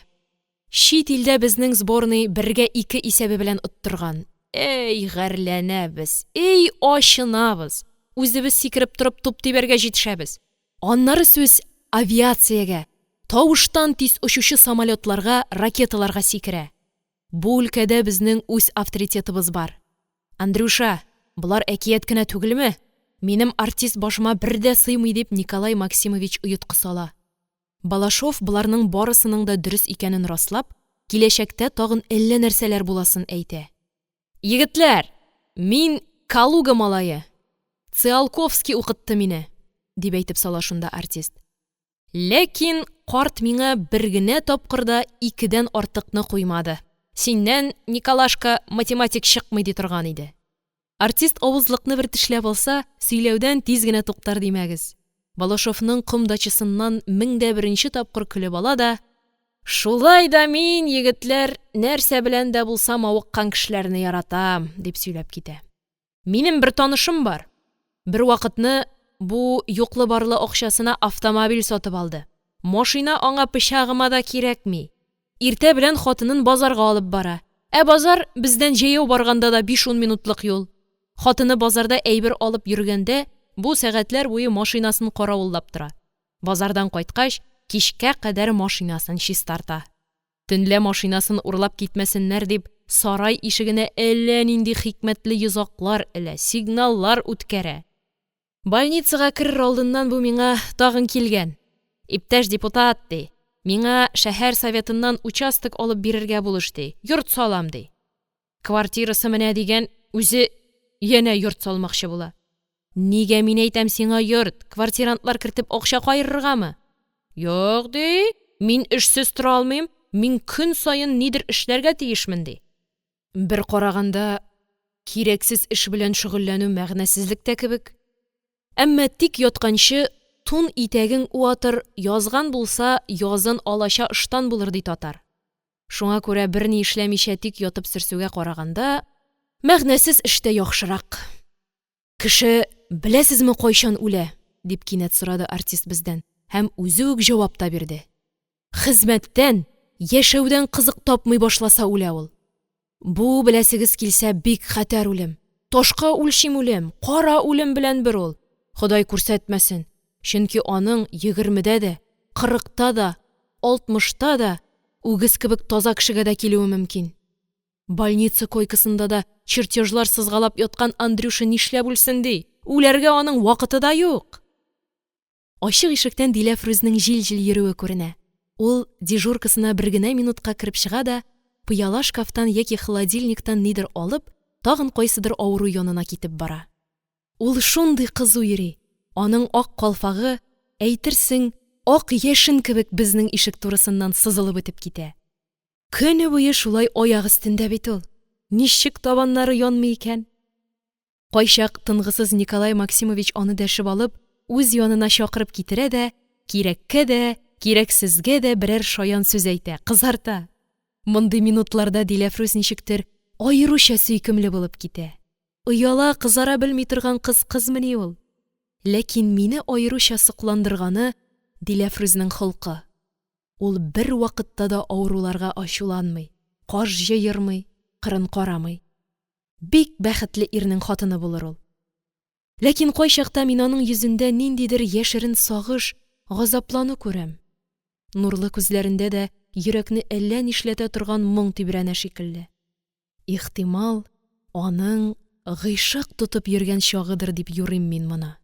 Чит илдә безнең сборный 1:2 исәбе белән оттырган. Әй гарьләнәбез, әй ачынабыз. Үзебез сикереп торып туп тибәргә җитешәбез. Аннары сүз авиациягә, тавыштан тиз очучы самолетларга, ракеталарга сикерә. Бу өлкәдә безнең үз авторитетыбыз бар. Андрюша, болар әкият кенә түгелме? Минем артист башыма бер дә сыймый, дип Николай Максимович оеткы сала. Балашов боларның барысының да дөрес икәнен раслап, киләчәктә тагын әллә нәрсәләр буласын әйтә. Егетләр, мин Калуга малае. Циолковский укытты мине, – дип әйтеп сала шунда артист. Ләкин карт миңа бер генә тапкыр да икедән артыкны куймады, синнән, Николашка, математик чыкмый, ди торган иде. Артист авызлыкны бер тешләп алса, сөйләүдән тиз генә туктар димәгез. Балашовның ком дачасыннан 1001 нче тапкыр көлеп ала да: – Шулай да мин, егетләр, нәрсә белән дә булса мавыккан кешеләрне яратам, – дип сөйләп китә. – Минем бер танышым бар, бервакытны бу юклы-барлы акчасына автомобиль сатып алды, машина аңа пычагыма да кирәкми, иртә белән хатынын базарга алып бара, ә базар бездән җәяү барганда да биш-ун минутлык юл. Хатыны базарда әйбер алып йөргәндә, бу сәгатьләр буе машинасын каравыллап тора. Базардан кайткач, кичкә кадәр машинасын чистарта. Төнлә машинасын урлап китмәсеннәр дип, сарай ишегенә әллә нинди хикмәтле йозаклар элә, сигналлар үткәрә. Больницага керер алдыннан бу миңа тагын килгән. Иптәш депутат, ди, миңа шәһәр советыннан участок алып бирергә булыш, ди, йорт салам, ди. Квартирасы менә дигән, үзе янә йорт салмакчы була. Нигә, мин әйтәм, сиңа йорт, квартирантлар кертеп акча каерыргамы? Юк, ди, мин эшсез тора алмыйм, мин көн саен нидер эшләргә тиешмен, ди. Бер караганда, кирәксез эш белән шөгыльләнү мәгънәсезлек тә кебек. Әмма тик ятканчы, тун итәгең уатыр, язган булса, язын алача ыштан булыр, ди татар. Шуңа күрә берни эшләмичә тик ятып сөрсүгә караганда, мәгънәсез эш тә яхшырак. Кеше, беләсезме, кайчан үлә? – дип кинәт сорады артист бездән һәм үзе үк җавап та бирде: Хезмәттән, яшәүдән кызык тапмый башласа үлә ул. Бу, беләсегез килсә, бик хәтәр үлем. Ташка үлчим үлем, кара үлем белән бер ул. Ходай күрсәтмәсен! Чөнки аның егермедә дә, кырыкта да, алтмышта да, үгез кебек таза кешегә дә килүе мөмкин. Больница койкасында да чертёжлар сызгалап яткан Андрюша нишләп үлсен, ди? Үләргә аның вакыты да юк! Ачык ишектән Диләфрүзнең җил-җил йөрүе күренә. Ул дежуркасына бер генә минутка кереп чыга да, пыяла шкафтан яки холодильниктан нидер алып, тагын кайсыдыр авыру янына китеп бара. Ул шундый кызу йөри, аның ак калфагы, әйтерсең, ак яшен кебек безнең ишек турысыннан сызылып үтеп китә. Көне буе шулай аяк өстендә бит ул, ничек табаннары янмый икән? Кайчак тынгысыз Николай Максимович аны дәшеп алып, үз янына чакырып китерә дә, кирәккә дә, кирәксезгә дә берәр шаян сүз әйтә, кызарта. Мондый минутларда Диләфрүз ничектер аеруча сөйкемле булып китә. Ояла, кызара белми торган кыз кызмыни ул? Ләкин мине аеруча сокландырганы Диләфрүзнең холкы. Ул бервакытта да авыруларга ачуланмый, каш җыермый, кырын карамый. Бик бәхетле ирнең хатыны булыр ул. Ләкин кайчакта мин аның йөзендә ниндидер яшерен сагыш, газаплану күрәм. Нурлы күзләрендә дә йөрәкне әллә нишләтә торган моң тибрәнә шикелле. Ихтимал, аның гыйшык тотып йөргән чагыдыр дип юрыйм мин моны.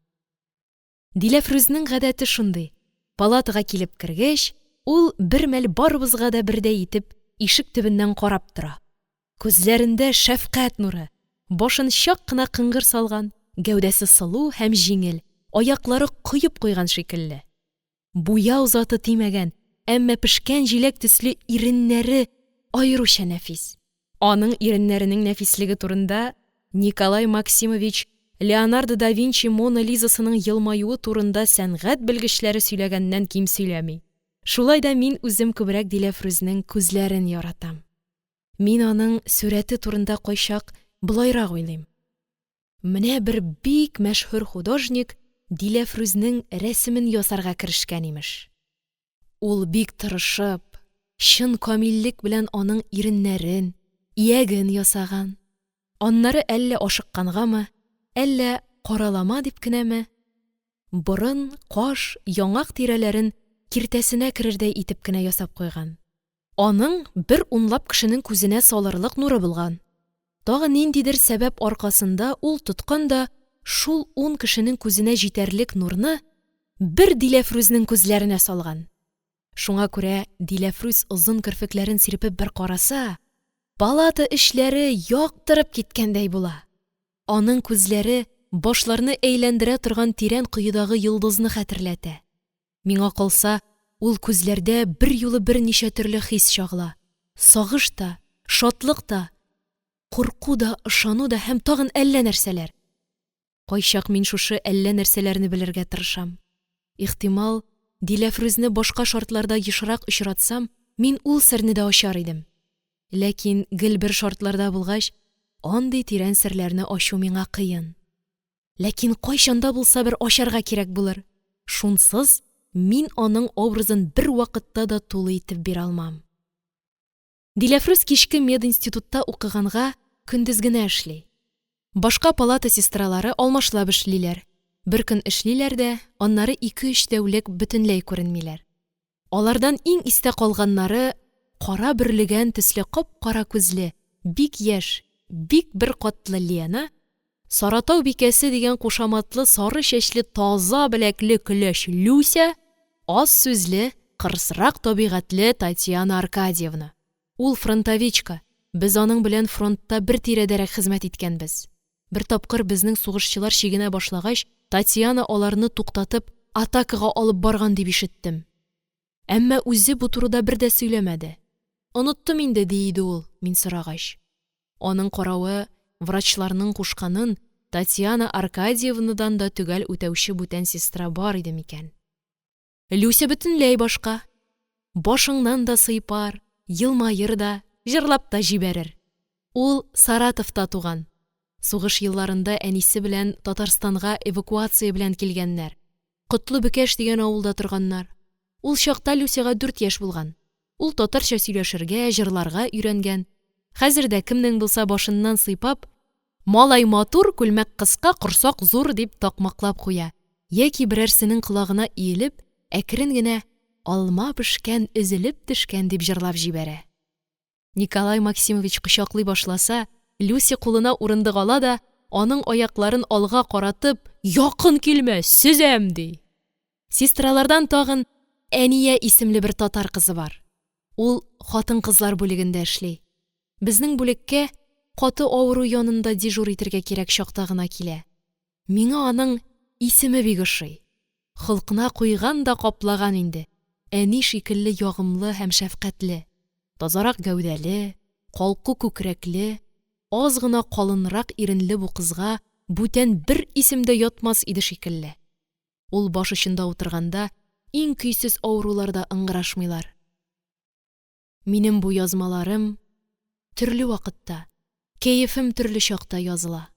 Диләфрүзнең гадәте шундый, палатага килеп кергәч, ул бер мәл барыбызга да бердәй итеп ишек төбеннән карап тора. Күзләрендә шәфкать нуры, башын чак кына кыңгыр салган, гәүдәсе сылу һәм җиңел, аяклары коеп куйган шикелле. Буяу заты тимәгән, әмма пешкән җиләк төсле иреннәре аеруча нәфис. Аның иреннәренең нәфислеге турында Николай Максимович Леонардо да Винчи Мона Лизасының елмаюы турында сәнгать белгечләре сөйләгәннән ким сөйләми. Шулай да мин үзем күбрәк Диләфрүзнең күзләрен яратам. Мин аның сурәте турында кайчак болайрак уйлыйм. Менә бер бик мәшһүр художник Диләфрүзнең рәсемен ясарга керешкән, имеш. Ул бик тырышып, чын камиллек белән аның иреннәрен, ияген ясаган. Аннары әллә ашыккангамы, әллә каралама дип кенәме, борын, каш, яңак тирәләрен киртәсенә керердәй итеп кенә ясап куйган. Аның бер унлап кешенең күзенә салырлык нуры булган. Тагы ниндидер сәбәп аркасында ул тоткан да шул ун кешенең күзенә җитәрлек нурны бер Диләфрүзнең күзләренә салган. Шуңа күрә Диләфрүз озын керфекләрен сирпеп бер караса, палата эчләре яктырып киткәндәй була. Аның күзләре. башларны әйләндерә торган тирән коедагы йолдызны хәтерләтә. Миңа калса, ул күзләрдә берьюлы берничә төрле хис чагыла: сагыш та, шатлык та, курку да, ышану да һәм тагын әллә нәрсәләр. Кайчак мин шушы әллә нәрсәләрне белергә тырышам. Ихтимал, Диләфрүзне башка шартларда ешрак очратсам, мин ул серне дә ачар идем. Ләкин гел бер шартларда булгач, андый тирән серләрне ачу миңа кыен. Ләкин кайчан да булса бер ачарга кирәк булыр, шунсыз мин аның образын бервакытта да тулы итеп бирә алмам. Диләфрүз кичке мединститутта укыганга көндез генә эшли. Башка палата сестралары алмашлап эшлиләр. Бер көн эшлиләр дә, аннары ике-өч тәүлек бөтенләй күренмиләр. Алардан иң истә калганнары кара бөрлегән төсле кап-кара күзле, бик яшь, бик беркатлы Лена, Саратау бикәсе дигән кушаматлы сары чәчле таза беләкле көләч Люся, аз сүзле, кырысрак табигатьле Татьяна Аркадьевна. Ул фронтовичка, без аның белән фронтта бер тирәдәрәк хезмәт иткәнбез. Бер тапкыр безнең сугышчылар чигенә башлагач, Татьяна аларны туктатып, атакага алып барган дип ишеттем. Әмма үзе бу турыда бер дә сөйләмәде. Оныттым инде, ди иде ул, мин сорагач. Аның каравы, врачларның кушканын Татьяна Аркадьевнадан да төгәл үтәүче бүтән сестра бар иде микән? Люся бөтенләй башка. Башыңнан да сыйпар, елмаер да, җырлап та җибәрер. Ул Саратовта туган. Сугыш елларында әнисе белән Татарстанга эвакуация белән килгәннәр. Котлы Бөкәш дигән авылда торганнар. Ул чакта Люсяга 4 яшь булган. Ул татарча сөйләшергә, җырларга өйрәнгән. Хәзер дә кемнең булса башыннан сыйпап, «Малай матур, күлмәк кыска, корсак зур» дип такмаклап куя яки берәрсенең колагына иелеп, әкрен генә «Алма пешкән, өзелеп төшкән» дип җырлап җибәрә. Николай Максимович кочаклый башласа, Люся кулына урындык ала да, аның аякларын алга каратып: «Якын килмә, сөзәм!» – ди. Сестралардан тагын Әния исемле бер татар кызы бар. Ул хатын-кызлар бүлегендә эшли. Безнең бүлеккә каты авыру янында дежур итәргә кирәк чакта гына килә. Миңа аның исеме бик ошый. Холкына куйган да каплаган инде. Әни шикелле ягымлы һәм шәфкатьле. Тазарак гәүдәле, калку күкрәкле, аз гына калынрак иренле бу кызга бүтән бер исем дә ятмас иде шикелле. Ул баш очында утырганда иң көйсез авырулар да ыңгырашмыйлар. Минем бу язмаларым төрле вакытта, кәефем төрле чакта языла.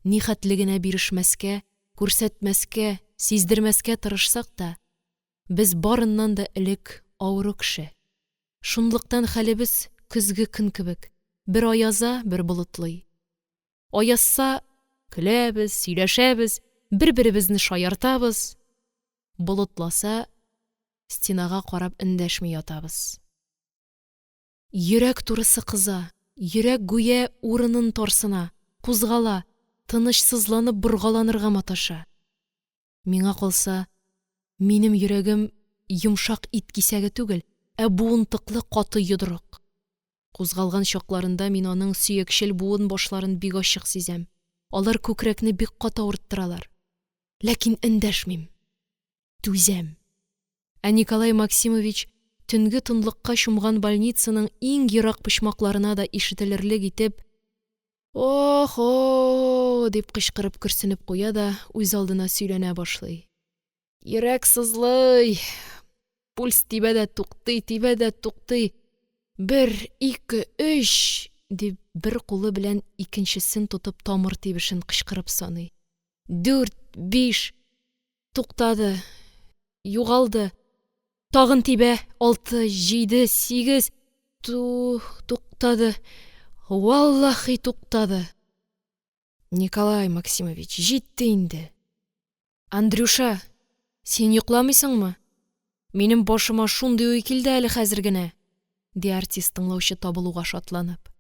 Нихәтле генә бирешмәскә, күрсәтмәскә, сиздермәскә тырышсак та, без барыннан да элек авыру кеше. Шунлыктан хәлебез көзге көн кебек: бер аяза, бер болытлый. Аязса көләбез, сөйләшәбез, бер-беребезне шаяртабыз, болытласа, стенага карап эндәшми ятабыз. Йөрәк турысы кыза, йөрәк гүя урынын тарсына, кузгала, тынычсызланып боргаланырга маташа. Миңа калса, минем йөрәгем йомшак ит кисәге түгел, ә буынтыклы каты йодрык. Кузгалган чакларында мин аның сөякчел буын башларын бик ачык сизәм. Алар күкрәкне бик каты авырттыралар. Ләкин эндәшмим. Түзәм. Ә Николай Максимович төнге тынлыкка чумган больницаның иң ерак почмакларына да ишетелерлек итеп «Ох-о-о!» дип кычкырып көрсенеп куя да үзалдына сөйләнә башлый. «Йөрәк сызлый, пульс тибә дә туктый, тибә дә туктый. Бер, ике, өч!» – дип, бер кулы белән икенчесен тотып тамыр тибешен кычкырып саный. «Дүрт, биш… Туктады, югалды. Тагын тибә, алты, җиде, сигез… Ту-туктады, валлаһи, туктады!» Николай Максимович, җитте инде! Андрюша, син йокламыйсыңмы? Минем башыма шундый уй килде әле хәзер генә, ди артист, тыңлаучы табылуга шатланып.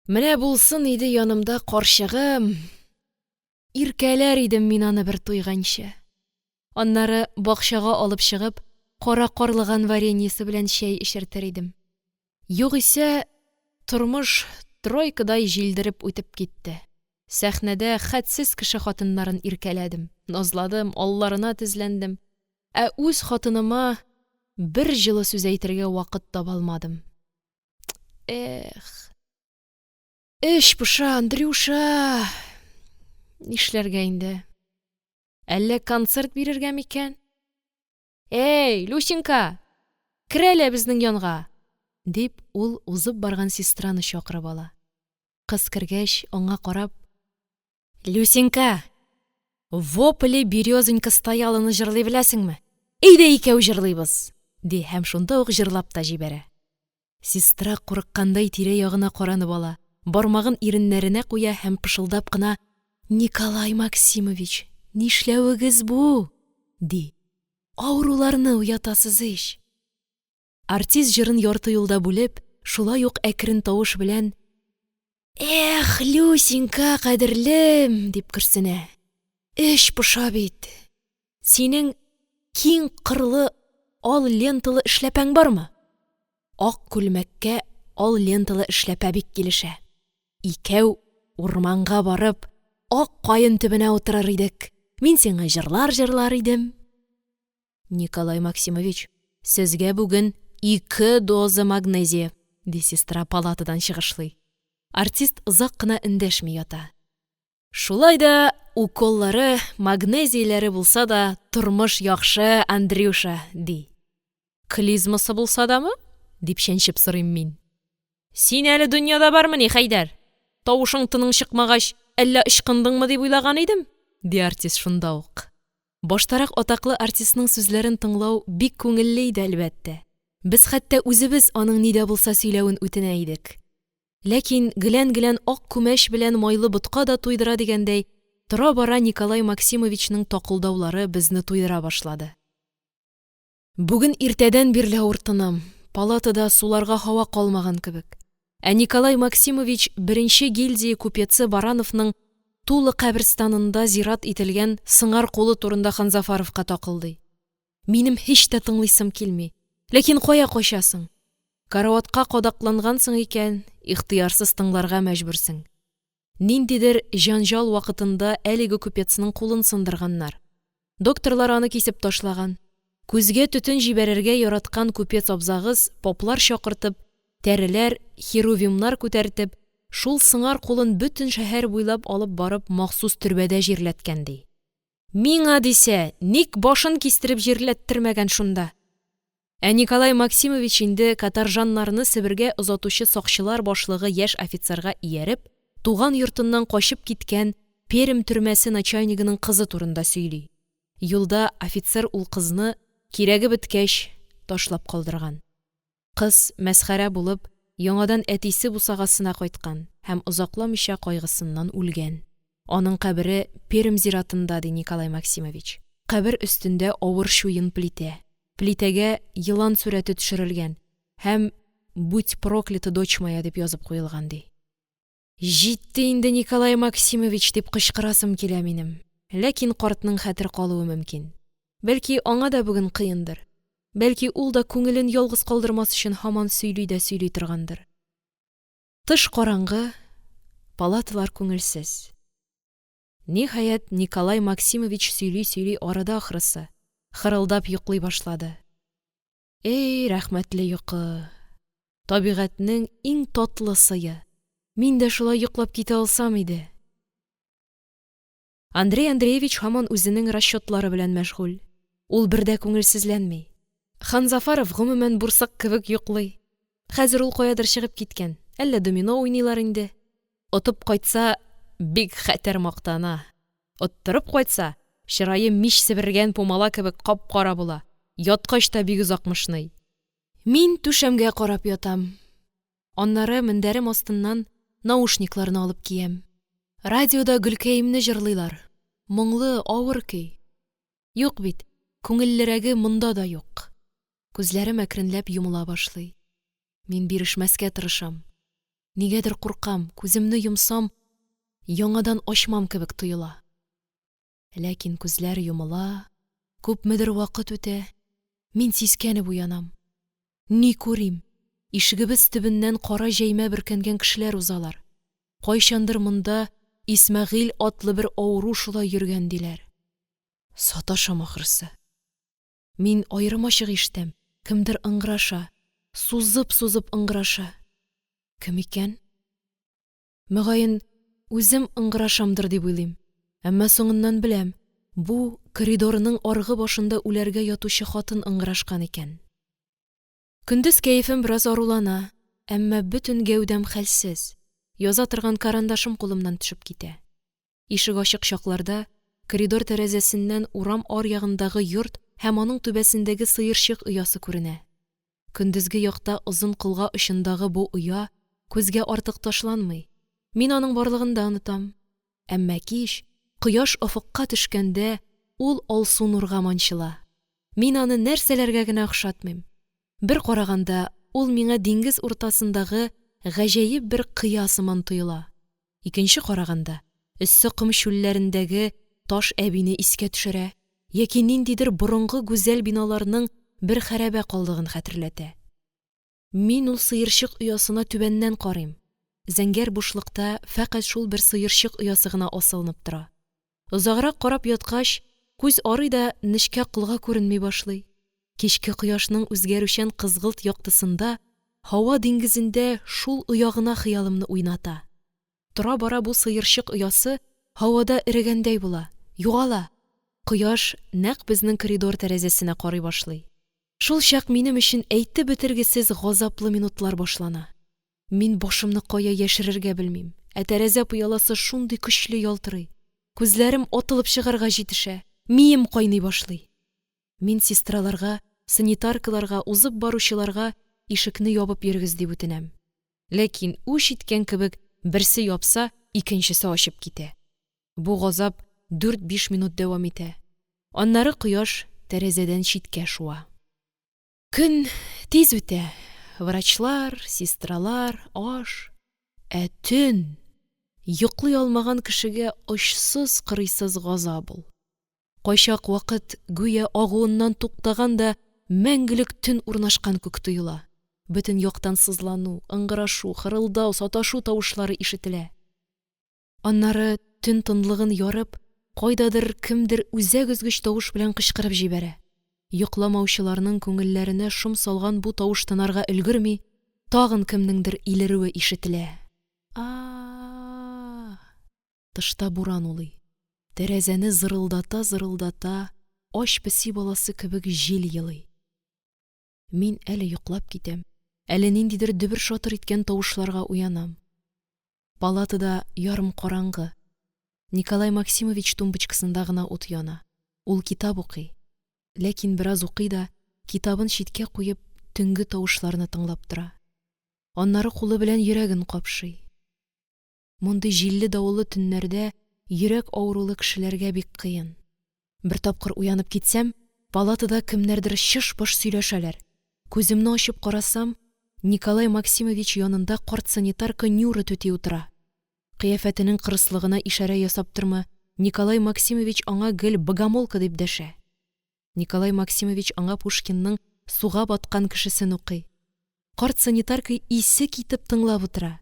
Менә булсын иде янымда карчыгым, иркәләр идем мин аны бер туйганчы. Аннары бакчага алып чыгып, кара карлыган вареньесы белән чәй эчертер идем. Югыйсә тормыш тройкадай җилдереп үтеп китте. Сәхнәдә хәтсез кеше хатыннарын иркәләдем, назладым, алларына тезләндем, ә үз хатыныма бер җылы сүз әйтергә вакыт таба алмадым. Их, эч поша, Андрюша, нишләргә инде, әллә концерт бирергә микән? Әй, Люсенька, кер әле безнең янга! – дип, ул узып барган сестраны чакырып ала. Кыз кергәч, аңа карап: – Люсенька, «Во поле берёзонька стояла»ны җырлый беләсеңме? Әйдә, икәү җырлыйбыз! – ди һәм шунда ук җырлап та җибәрә. Сестра курыккандай тирә-ягына каранып ала, бармагын иреннәренә куя һәм пышылдап кына: – Николай Максимович, нишләвегез бу? – ди, – авыруларны уятасыз ич! Артист, җырын ярты юлда бүлеп, шулай ук әкрен тавыш белән: – Эх, Люсенька, кадерлем, – дип көрсенә, – эч поша бит, синең киң кырлы ал ленталы эшләпәң бармы? Ак күлмәккә ал ленталы эшләпә бик килешә. Икәү урманга барып, ак каен төбенә утырыр идек, мин сиңа җырлар җырлар идем. Николай Максимович, сезгә бүген ике доза магнезия, ди сестра, палатадан чыгышлый. Артист озак кына эндәшми ята. Шулай да уколлары, магнезияләре булса да, тормыш яхшы, Андрюша, ди. Клизмасы булса дамы? – дип чәнчеп сорыйм мин. Син әле дөньяда бармыни, Хәйдәр? Тавышың-тының чыкмагач, әллә ычкындыңмы дип уйлаган идем, ди артист шунда ук. Баштарак атаклы артистның сүзләрен тыңлау бик күңелле иде, әлбәттә. Без хәтта үзебез аның ни дә булса сөйләвен үтенә идек. Ләкин гелән-гелән ак күмәч белән майлы ботка да туйдыра дигәндәй, тора-бара Николай Максимовичның такылдаулары безне туйдыра башлады. Бүген иртәдән бирле авыртынам, палатада суларга һава калмаган кебек. Ә Николай Максимович беренче гильдия купецы Барановның Тула каберстанында зират ителгән сыңар кулы турында Ханзафаровка такылдый. Минем һич тә тыңлыйсым килми. Ләкин кая качасың? Караватка кадаклангансың икән, ихтыярсыз тыңларга мәҗбүрсең. Ниндидер җәнҗал вакытында әлеге купецның кулын сындырганнар. Докторлар аны кисеп ташлаган. Күзгә төтен җибәрергә яраткан купец абзагыз, поплар чакыртып, тәреләр, херувимнар күтәртеп, шул сыңар кулын бөтен шәһәр буйлап алып барып махсус төрбәдә җирләткән, ди. Миңа дисә, ник башын кистереп җирләттермәгән шунда? Ә Николай Максимович инде каторжаннарны Себергә озатучы сакчылар башлыгы яшь офицерга ияреп, туган йортыннан качып киткән Пермь төрмәсе начальнигының кызы турында сөйли. Юлда офицер ул кызны, кирәге беткәч, ташлап калдырган. Кыз, мәсхәрә булып, яңадан әтисе бусагасына кайткан һәм озакламыйча кайгысыннан үлгән. Аның кабере Пермь зиратында, ди Николай Максимович. Кабер өстендә авыр чуен плитә. Плитәгә елан сурәте төшерелгән һәм «Будь проклята, дочь моя» дип язып куелган, ди. Җитте инде, Николай Максимович, дип кычкырасым килә минем. Ләкин картның хәтер калуы мөмкин. Бәлки, аңа да бүген кыендыр. Бәлки, ул да күңелен ялгыз калдырмас өчен һаман сөйли дә сөйли торгандыр. Тыш караңгы, палаталар күңелсез. Ниһаять, Николай Максимович сөйли-сөйли арыды ахрысы, хырылдап йоклый башлады. Эй, рәхмәтле йокы! Табигатьнең иң татлы сые. Мин дә шулай йоклап китә алсам иде. Андрей Андреевич һаман үзенең расчетлары белән мәшгуль. Ул бер дә күңелсезләнми. Ханзафаров, гомумән, бурсык кебек йоклый. Хәзер ул каядыр чыгып киткән, әллә домино уйныйлар инде. Отып кайтса, бик хәтәр мактана. Оттырып кайтса, чырае мич себергән пумала кебек кап-кара була, яткач та бик озак мышный. Мин түшәмгә карап ятам. Аннары мендәрем астыннан наушникларны алып киям. Радиода Гөлкәемне җырлыйлар. Моңлы, авыр көй. Юк бит, күңеллерәге монда да юк. Күзләрем әкренләп йомыла башлый. Мин бирешмәскә тырышам. Нигәдер куркам, күземне йомсам, яңадан ачмам кебек тоела. Ләкин күзләр йомыла, күпмедер вакыт үтә, мин сискәнеп уянам. Ни күрим, ишегебез төбеннән кара җәймә бөркәнгән кешеләр узалар. Кайчандыр монда Исмәгыйль атлы бер авыру шулай йөргән, диләр. Саташам, ахрысы. Мин аермачык ишетәм: кемдер ыңгыраша, сузып-сузып ыңгыраша. Кем икән? Мөгаен, үзем ыңгырашамдыр дип уйлыйм, әмма соңыннан беләм: бу – коридорның аргы башында үләргә ятучы хатын ыңгырашкан икән. Көндез кәефем бераз арулана, әмма бөтен гәүдәм хәлсез, яза торган карандашым кулымнан төшеп китә. Ишек ачык чакларда коридор тәрәзәсеннән урам аръягындагы йорт һәм аның түбәсендәге сыерчык оясы күренә. Көндезге якта озын колга очындагы бу оя күзгә артык ташланмый, мин аның барлыгын да онытам. Әмма кич, кояш офыкка төшкәндә, ул алсу нурга манчыла. Мин аны нәрсәләргә генә охшатмыйм. Бер караганда, ул миңа диңгез уртасындагы гаҗәеп бер кыя сыман тоела. Икенче караганда, эссе ком чүлләрендәге таш әбине искә төшерә яки ниндидер борынгы гүзәл биналарның бер хәрабә калдыгын хәтерләтә. Мин ул сыерчык оясына түбәннән карыйм. Зәңгәр бушлыкта фәкать шул бер сыерчык оясы гына асылынып тора. Озаграк карап яткач, күз арый да нечкә колга күренми башлый. Кичке кояшның үзгәрүчән кызгылт яктысында һава диңгезендә шул оя гына хыялымны уйната. Тора-бара бу сыерчык оясы һавада эрегәндәй була, югала. Кояш нәкъ безнең коридор тәрәзәсенә карый башлый. Шулчак минем өчен әйтеп бетергесез газаплы минутлар башлана. Мин башымны кая яшерергә белмим, ә тәрәзә пыяласы шундый көчле ялтырый. Күзләрем атылып чыгарга җитешә, мием кайный башлый. Мин сестраларга, санитаркаларга, узып баручыларга ишекне ябып йөрегез дип үтенәм. Ләкин үч иткән кебек, берсе япса, икенчесе ачып китә. Бу газап 4-5 минут дәвам итә. Аннары кояш тәрәзәдән читкә шуа. Көн тиз үтә. Врачлар, сестралар, аш. Ә төн йоклый алмаган кешегә очсыз-кырыйсыз газап ул. Кайчак вакыт гүя агуыннан туктаган да мәңгелек төн урнашкан күк тоела. Бөтен яктан сызлану, ыңгырашу, хырылдау, саташу тавышлары ишетелә. Аннары төн тынлыгын ярып, кайдадыр кемдер үзәк өзгеч тавыш белән кычкырып җибәрә. Йокламаучыларның күңелләренә шом салган бу тавыш тынарга өлгерми, тагын кемнеңдер илерүе ишетелә. А-а-а! Тышта буран улый. Тәрәзәне зырылдата-зырылдата, ач песи баласы кебек җил елый. Мин әле йоклап китәм, әле ниндидер дөбер-шатыр иткән тавышларга уянам. Палатада ярым караңгы. Николай Максимович тумбочкасында гына ут яна. Ул китап укый. Ләкин бераз укый да, китабын читкә куеп, төнге тавышларны тыңлап тора. Аннары кулы белән йөрәген капшый. Мондый җилле-давыллы төннәрдә йөрәк авырулы кешеләргә бик кыен. Бер тапкыр уянып китсәм, палатада кемнәрдер чыш-пыш сөйләшәләр. Күземне ачып карасам, Николай Максимович янында карт санитарка Нюра түти утыра. Кыяфәтенең кырыслыгына ишарә ясаптырмы, Николай Максимович аңа гел «богомолка» дип дәшә. Николай Максимович аңа Пушкинның «Суга баткан кешесен» укый. Карт санитарка исе китеп тыңлап утыра.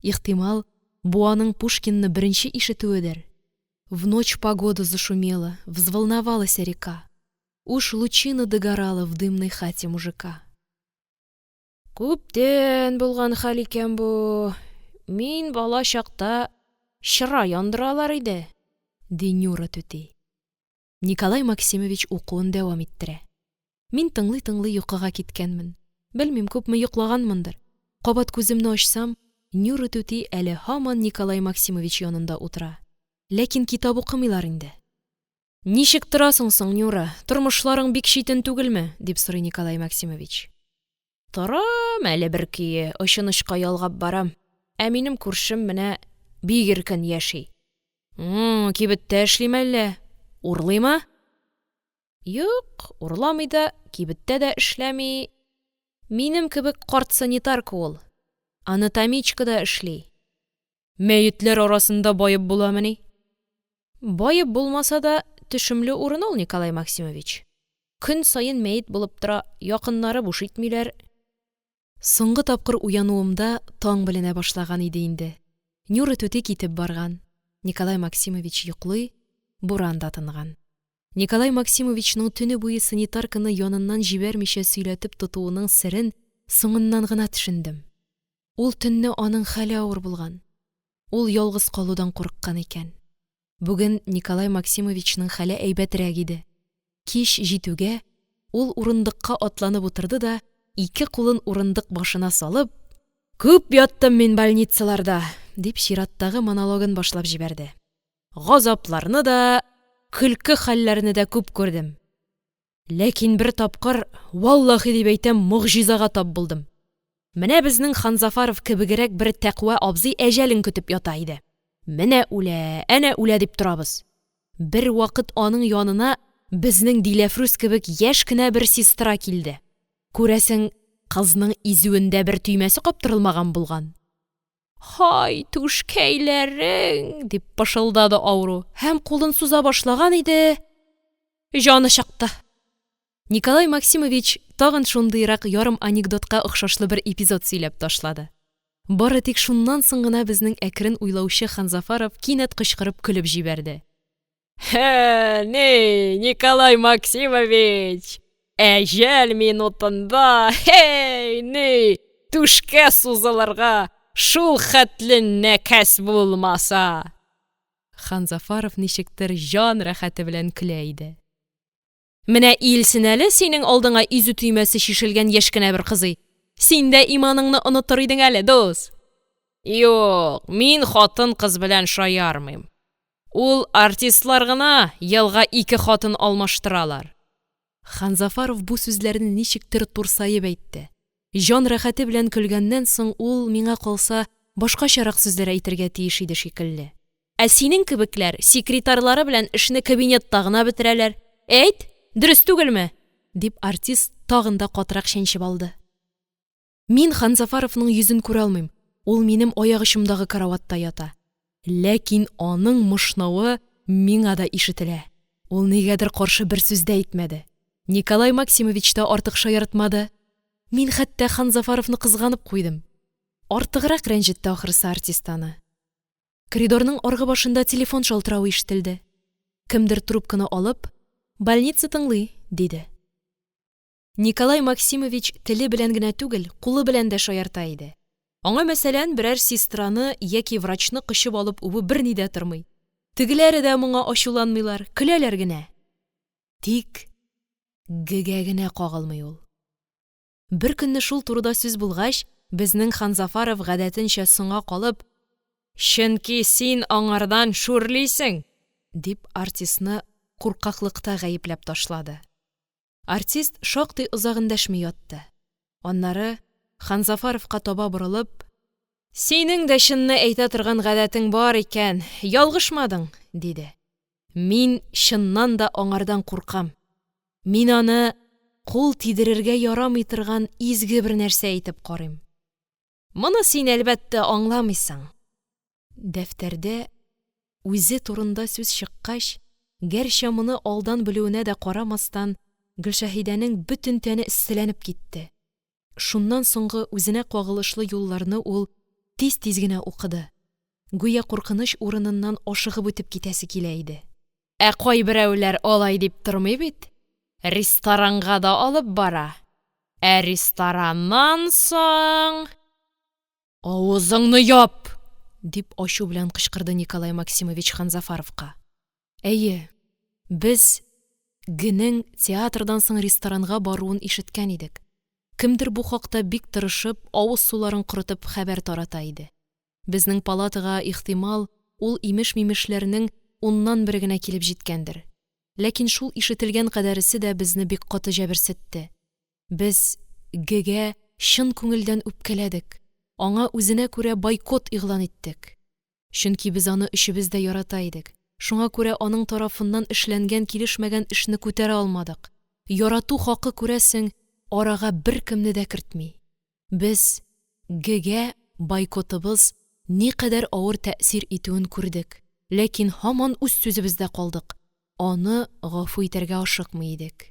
Ихтимал, бу аның Пушкинны беренче ишетүедер. В ночь погода зашумела, взволновалась река. Уж лучина догорала в дымной хате мужика. Күптән булган хәл икән бу. Мин бала чакта чыра яндыралар иде, ди Нюра түти. Николай Максимович укуын дәвам иттерә. Мин тыңлый-тыңлый йокыга киткәнмен. Белмим, күпме йоклаганмындыр. Кабат күземне ачсам, Нюра түти әле һаман Николай Максимович янында утыра. Ләкин китап укымыйлар инде. Ничек торасың соң, Нюра, тормышларың бик читен түгелме? – дип сорый Николай Максимович. Торам әле бер көе, очын очка ялгап барам. Ә минем күршем менә бик иркен яши. Кибеттә эшлиме әллә? Урлыймы? Юк, урламый да, кибеттә дә эшләми. Минем кебек карт санитарка ул. Анатомичкада эшли. Мәетләр арасында баеп буламыни? Баеп булмаса да, төшемле урын ул, Николай Максимович. Көн саен мәет булып тора, якыннары буш итмиләр. Соңгы тапкыр уянуымда таң беленә башлаган иде инде. Нюра түти китеп барган. Николай Максимович йоклый, буран да тынган. Николай Максимовичның төне буе санитарканы яныннан җибәрмичә сөйләтеп тотуының серен соңыннан гына төшендем: ул төнне аның хәле авыр булган, ул ялгыз калудан курыккан икән. Бүген Николай Максимовичның хәле әйбәтрәк иде. Кич җитүгә, ул урындыкка атланып утырды да, ике кулын урындык башына салып: – Күп яттым мин больницаларда, – дип, чираттагы монологын башлап җибәрде. – Газапларны да, көлке хәлләрне дә күп күрдем. Ләкин бер тапкыр, валлаһи дип әйтәм, могҗизага тап булдым. Менә безнең Ханзафаров кебегрәк бер тәкъва абзый әҗәлен көтеп ята иде. Менә үлә, әнә үлә дип торабыз. Бервакыт аның янына безнең Диләфрүз кебек яшь кенә бер сестра килде. Күрәсең, кызның изүендә бер төймәсе каптырылмаган булган. «Һай, түшкәйләрең!» – дип пышылдады авыру һәм кулын суза башлаган иде, җаны чыкты. Николай Максимович тагын шундыйрак ярым анекдотка охшашлы бер эпизод сөйләп ташлады. Бары тик шуннан соң гына безнең әкрен уйлаучы Ханзафаров кинәт кычкырып көлеп җибәрде. – Һе, ни, Николай Максимович, әҗәл минутында, һей, ни, түшкә сузылырга шулхәтле нәкәс булмаса! Ханзафаров ничектер җан рәхәте белән көлә иде. Менә иелсен әле синең алдыңа изү төймәсе чишелгән яшь кенә бер кызый. Син дә иманыңны онытыр идең әле, дус! Юк, мин хатын-кыз белән шаярмыйм. Ул артистлар гына елга ике хатын алмаштыралар. Ханзафаров бу сүзләрне ничектер турсаеп әйтте. Җан рәхәте белән көлгәннән соң ул, миңа калса, башкачарак сүзләр әйтергә тиеш иде шикелле. Ә синең кебекләр секретарьлары белән эшне кабинетта гына бетерәләр. Әйт, дөрес түгелме? – дип, артист тагын да катырак чәнчеп алды. Мин Ханзафаровның йөзен күрә алмыйм, ул минем аяк очымдагы караватта ята. Ләкин аның мышнавы миңа да ишетелә. Ул нигәдер каршы бер сүз дә әйтмәде. Николай Максимович та артык шаяртмады. Мин хәтта Ханзафаровны кызганып куйдым. Артыграк рәнҗетте, ахрысы, артист аны. Коридорның аргы башында телефон шалтыравы ишетелде. Кемдер трубканы алып: – Больница тыңлый, – диде. Николай Максимович теле белән генә түгел, кулы белән дә шаярта иде. Аңа, мәсәлән, берәр сестраны яки врачны кочып алып үбү берни дә тормый. Тегеләре дә моңа ачуланмыйлар, көләләр генә. Тик Г-гә генә кагылмый ул. Беркөнне шул турыда сүз булгач, безнең Ханзафаров гадәтенчә соңга калып: – Чөнки син аңардан шүрлисең! – дип, артистны куркаклыкта гаепләп ташлады. Артист шактый озак эндәшми ятты. Аннары, Ханзафаровка таба борылып: – Синең дә чынны әйтә торган гадәтең бар икән, ялгышмадың, – диде. – Мин чыннан да аңардан куркам. Мин аны кул тидерергә ярамый торган изге бер нәрсә итеп карыйм. Моны син, әлбәттә, аңламыйсың. Дәфтәрдә үзе турында сүз чыккач, гәрчә моны алдан белүенә дә карамастан, Гөлшәһидәнең бөтен тәне эсселәнеп китте. Шуннан соңгы үзенә кагылышлы юлларны ул тиз-тиз генә укыды. Гүя куркыныч урыныннан ашыгып үтеп китәсе килә иде. Ә кайберәүләр алай дип тормый бит, ресторанга да алып бара. Ә рестораннан соң… Авызыңны яп! – дип, ачу белән кычкырды Николай Максимович Ханзафаровка. Әйе, без Г-нең театрдан соң ресторанга баруын ишеткән идек. Кемдер бу хакта бик тырышып, авыз суларын корытып хәбәр тарата иде. Безнең палатага, ихтимал, ул имеш-мимешләрнең уннан бере генә килеп җиткәндер. Ләкин шул ишетелгән кадәресе дә безне бик каты җәберсетте. Без Г-гә чын күңелдән үпкәләдек, аңа үзенә күрә бойкот игълан иттек. Чөнки без аны өчебез дә ярата идек. Шуңа күрә аның тарафыннан эшләнгән килешмәгән эшне күтәрә алмадык. Ярату хакы, күрәсең, арага беркемне дә кертми. Без Г-гә бойкотыбыз никадәр авыр тәэсир итүен күрдек, ләкин һаман үз сүзебездә калдык, аны гафу итәргә ашыкмый идек.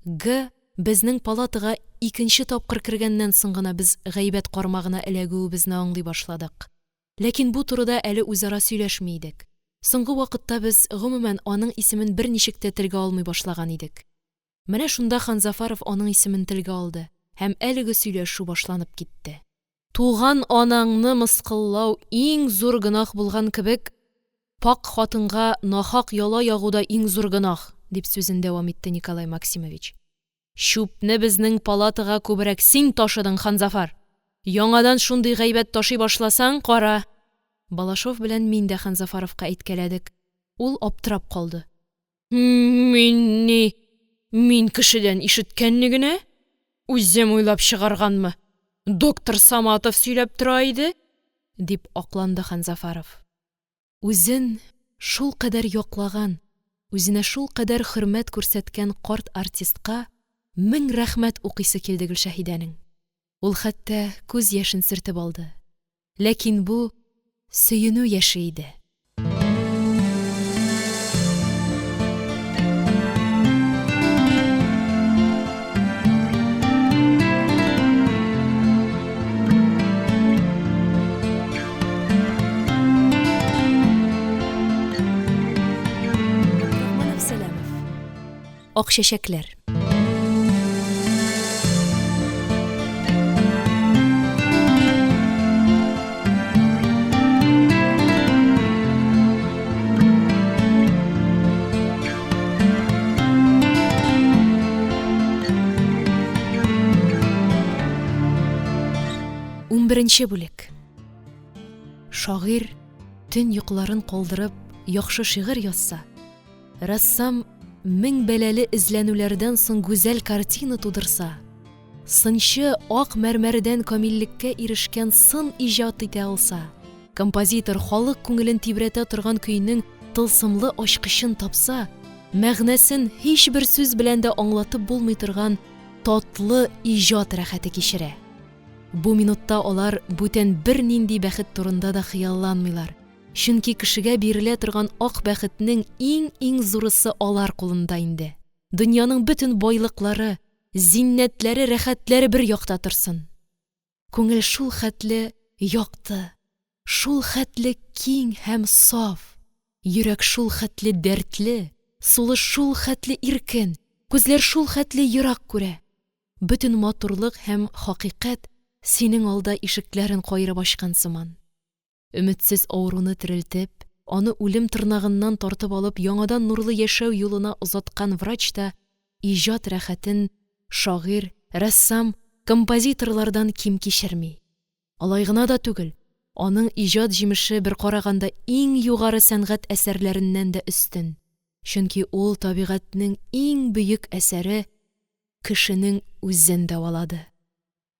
Г безнең палатага икенче тапкыр кергәннән соң гына без гайбәт кармагына эләгүебезне аңлый башладык. Ләкин бу турыда әле үзара сөйләшми идек. Соңгы вакытта без, гомумән, аның исемен берничек тә телгә алмый башлаган идек. Менә шунда Ханзафаров аның исемен телгә алды һәм әлеге сөйләшү башланып китте. Туган анаңны мыскыллау иң зур гөнаһ булган кебек, пакь хатынга нахак яла ягу да иң зур гөнаһ, дип сүзен дәвам итте Николай Максимович. Чүпне безнең палатага күбрәк син ташыдың, Ханзафар! Яңадан шундый гайбәт ташый башласаң, кара! Балашов белән мин дә Ханзафаровка әйткәләдек. Ул аптырап калды. Мин ни… мин кешедән ишеткәнне генә… үзем уйлап чыгарганмы?! Доктор Саматов сөйләп тора иде, дип акланды Ханзафаров. Үзен шулкадәр яклаган, үзенә шулкадәр хөрмәт күрсәткән карт артистка мең рәхмәт укыйсы килде Гөлшәһидәнең. Ул хәтта күз яшен сөртеп алды. Ләкин бу сөенү яше иде. Абдрахманов Сәләмов. Ак чәчәкләр. Унберенче бүлек. Шагыйрь төн йокыларын калдырып, яхшы шигырь язса, Рәссам мең бәлале эзләнүләрдән соң гүзәл картина тудырса, сынчы ак мәрмәрдән камиллеккә ирешкән сын иҗат итә алса, композитор халык күңелен тибрәтә торган көйнең тылсымлы ачкычын тапса, мәгънәсен һичбер сүз белән дә аңлатып булмый торган татлы иҗат рәхәте кичерә. Бу минутта алар бүтән бернинди бәхет турында да хыялланмыйлар. Чөнки кешегә бирелә торган ак бәхетнең иң-иң зурысы алар кулында инде. Дөньяның бөтен байлыклары, зиннәтләре, рәхәтләре бер якта торсын. Күңел шулхәтле якты, шулхәтле киң һәм саф, йөрәк шулхәтле дәртле, сулыш шулхәтле иркен, күзләр шулхәтле ерак күрә. Бөтен матурлык һәм хакыйкать синең алда ишекләрен каерып ачкан сыман. Өметсез авыруны терелтеп, аны үлем тырнагыннан тартып алып яңадан нурлы яшәү юлына озаткан врач та иҗат рәхәтен шагыйрь, рәссам, композиторлардан ким кичерми. Алай гына да түгел, аның иҗат җимеше бер караганда иң югары сәнгать әсәрләреннән дә өстен, чөнки ул табигатьнең иң бөек әсәре – кешенең үзен дәвалады.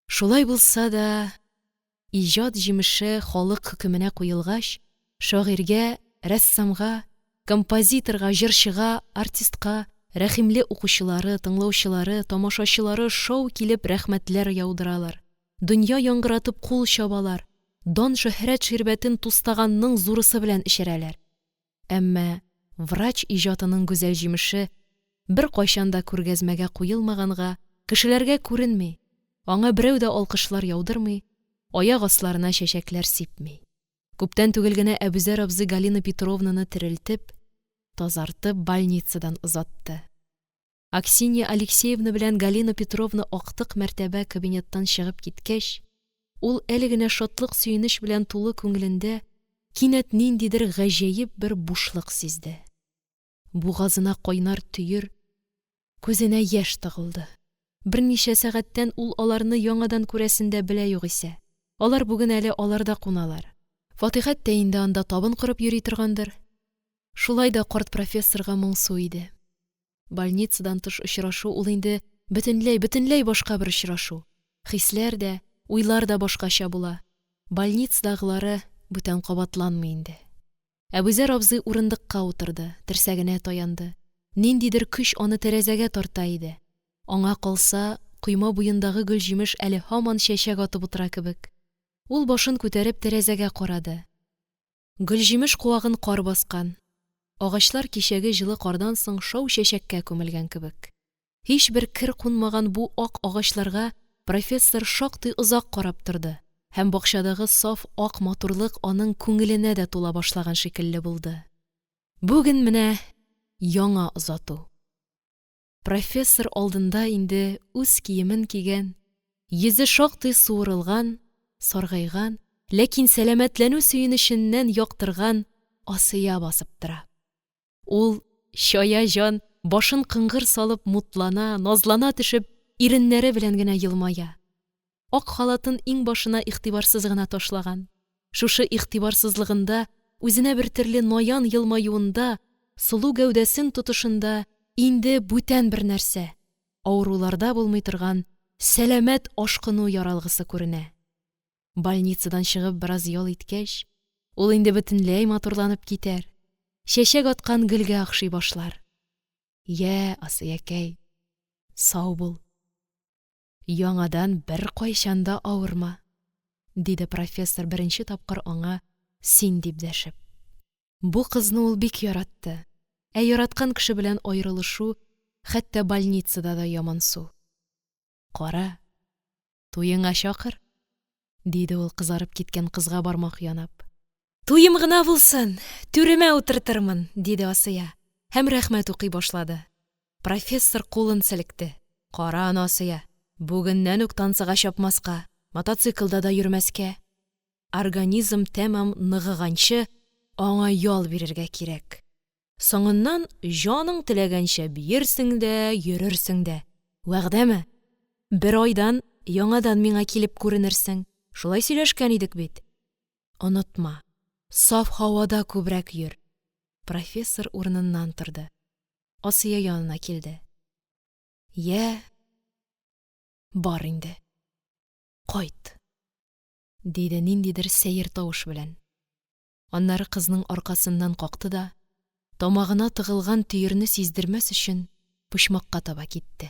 Шулай булса да, иҗат җимеше халык хөкеменә куелгач, шагыйрьгә, рәссамга, композиторга, җырчыга, артистка рәхимле укучылары, тыңлаучылары, тамашачылары шау килеп рәхмәтләр яудыралар, дөнья яңгыратып кул чабалар, дан-шөһрәт ширбәтен тустаганның зурысы белән эчерәләр. Әмма врач иҗатының гүзәл җимеше беркайчан да күргәзмәгә куелмаганга, кешеләргә күренми, аңа берәү дә алкышлар яудырмый, аяк асларына чәчәкләр сипми. Күптән түгел генә Әбүзәр абзый Галина Петровнаны терелтеп, тазартып больницадан озатты. Аксинья Алексеевна белән Галина Петровна актык мәртәбә кабинеттан чыгып киткәч, ул әле генә шатлык-сөенеч белән тулы күңелендә кинәт ниндидер гаҗәеп бер бушлык сизде. Бугазына кайнар төер, күзенә яшь тыгылды. Берничә сәгатьтән ул аларны яңадан күрәсен дә белә югыйсә. Алар бүген әле аларда куналар. Фатихәттәй инде анда табын корып йөри торгандыр. Шулай да карт профессорга моңсу иде. Больницадан тыш очрашу ул инде бөтенләй, бөтенләй башка бер очрашу. Хисләр дә, уйлар да башкача була. Больницадагылары бүтән кабатланмый инде. Әбүзәр абзый урындыкка утырды, терсәгенә таянды. Ниндидер көч аны тәрәзәгә тарта иде. Аңа калса, койма буендагы гөлҗимеш әле һаман чәчәк атып утыра кебек. Ул башын күтәреп тәрәзәгә карады. Гөлҗимеш куагын кар баскан. Агачлар кичәге җылы кардан соң шау чәчәккә күмелгән кебек. Һичбер кер кунмаган бу ак агачларга профессор шактый озак карап торды һәм бакчадагы саф ак матурлык аның күңеленә дә тула башлаган шикелле булды. Бүген менә яңа озату. Профессор алдында инде үз киемен кигән, йөзе шактый суырылган, саргайган, ләкин сәламәтләнү сөенеченнән яктырган Асия басып тора. Ул, чая җан, башын кыңгыр салып мутлана, назлана төшеп, иреннәре белән генә елмая. Ак халатын иңбашына игътибарсыз гына ташлаган. Шушы игътибарсызлыгында, үзенә бертөрле наян елмаюында, сылу гәүдәсен тотышында инде бүтән бернәрсә – авыруларда булмый торган сәламәт ашкыну яралгысы күренә. Больницадан чыгып бераз ял иткәч, ул инде бөтенләй матурланып китәр, чәчәк аткан гөлгә охшый башлар. Йә, Асиякәй, сау бул! Яңадан беркайчан да авырма! – диде профессор, беренче тапкыр аңа «син» дип дәшеп. Бу кызны ул бик яратты, ә яраткан кеше белән аерылышу хәтта больницада да ямансу. Кара, туеңа чакыр! – диде ул, кызарып киткән кызга бармак янап. Туем гына булсын, түремә утыртырмын, – диде Асия һәм рәхмәт укый башлады. Профессор кулын селекте: – Кара аны, Асия, бүгеннән үк танцыга чапмаска, мотоциклда да йөрмәскә. Организм тәмам ныгыганчы, аңа ял бирергә кирәк. Соңыннан җаның теләгәнчә биерсең дә, йөрерсең дә. Вәгъдәме? Бер айдан яңадан миңа килеп күренерсең. Шулай сөйләшкән идек бит. Онытма, саф һавада күбрәк йөр. Профессор урыныннан торды. Асия янына килде. Йә, бар инде, кайт, диде ниндидер сәер тавыш белән. Аннары кызның аркасыннан какты да, тамагына тыгылган төерне сиздермәс өчен, почмакка таба китте.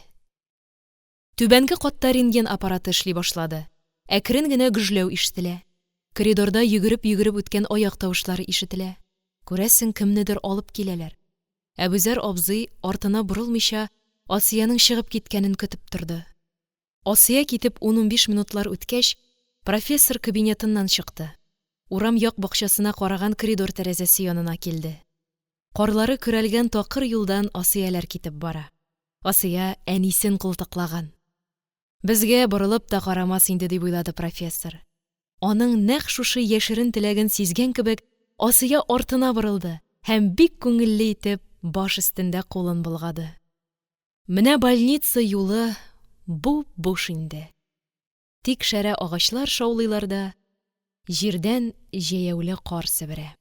Түбәнге катта рентген аппараты эшли башлады. Әкрен генә гөжләү ишетелә. Коридорда йөгереп-йөгереп үткән аяк тавышлары ишетелә. Күрәсең, кемнедер алып киләләр. Әбүзәр абзый, артына борылмыйча, Асиянең чыгып киткәнен көтеп торды. Асия китеп ун-унбиш минутлар үткәч, профессор кабинетыннан чыкты. Урам як бакчасына караган коридор тәрәзәсе янына килде. Карлары көрәлгән такыр юлдан Асияләр китеп бара. Асия әнисен култыклаган. Безгә борылып та карамас инде, дип уйлады профессор. Аның нәкъ шушы яшерен теләген сизгән кебек, Асия артына борылды һәм бик күңелле итеп баш өстендә кулын болгады. Менә больница юлы буп-буш инде. Тик шәрә агачлар шаулыйлар да, җирдән җәяүле кар себерә.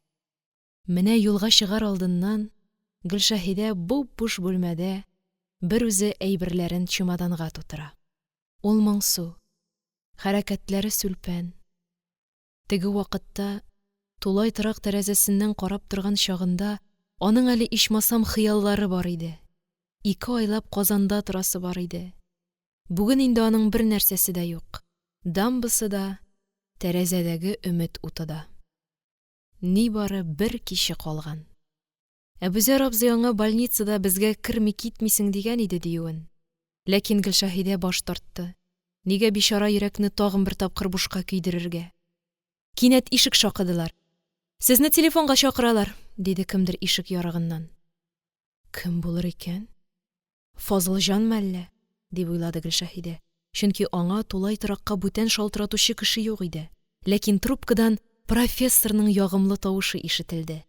Менә юлга чыгар алдыннан Гөлшәһидә буп-буш бүлмәдә берүзе әйберләрен чемоданга тутыра. Ул моңсу, хәрәкәтләре сүлпән. Теге вакытта, тулай торак тәрәзәсеннән карап торган чагында, аның әле ичмасам хыяллары бар иде. Ике айлап Казанда торасы бар иде. Бүген инде аның бернәрсәсе дә юк, дамбасы да, тәрәзәдәге өмет уты да. Нибары бер киче калган. Әбүзәр абзый аңа больницада безгә керми китмисең дигән иде диюен. Ләкин Гөлшәһидә баш тартты. Нигә бичара йөрәкне тагын бер тапкыр бушка көйдерергә? Кинәт ишек шакыдылар. Сезне телефонга чакыралар, диде кемдер ишек ярыгыннан. Кем булыр икән? Фазылҗанмы әллә? дип уйлады Гөлшәһидә, чөнки аңа тулай торакка бүтән шалтыратучы кеше юк иде. Ләкин трубкадан профессорның ягымлы тавышы ишетелде.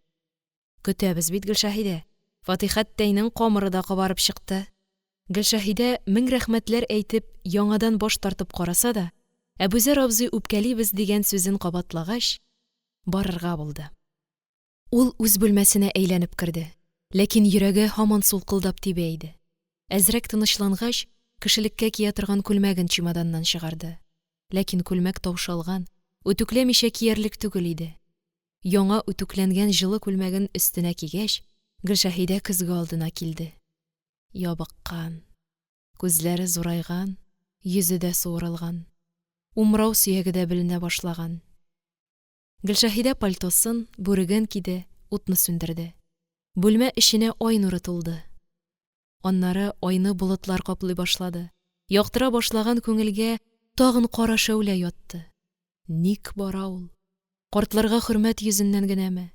Көтәбез бит, Гөлшәһидә. Фатихәттәйнең камыры да кабарып чыкты. Гөлшәһидә мең рәхмәтләр әйтеп, яңадан баш тартып караса да, Әбүзәр абзый үпкәлибез дигән сүзен кабатлагач, барырга булды. Ул үз бүлмәсенә әйләнеп керде, ләкин йөрәге һаман сулкылдап тибә иде. Әзрәк тынычлангач, кешелеккә кия торган күлмәген чемоданнан чыгарды. Ләкин күлмәк таушалган, үтүкләмичә киярлек түгел иде. Яңа үтүкләнгән җылы күлмәген өстенә кигәч, Гөлшәһидә көзге алдына килде. Ябыккан, күзләре зурайган, йөзе дә суырылган. Умрау сөяге дә беленә башлаган. Гөлшәһидә пальтосын, бүреген киде, утны сүндерде. Бүлмә эченә ай нуры тулды. Аннары айны болытлар каплый башлады. Яктыра башлаган күңелгә тагын кара шәүлә ятты. Ник бара ул? Картларга хөрмәт йөзеннән генәме?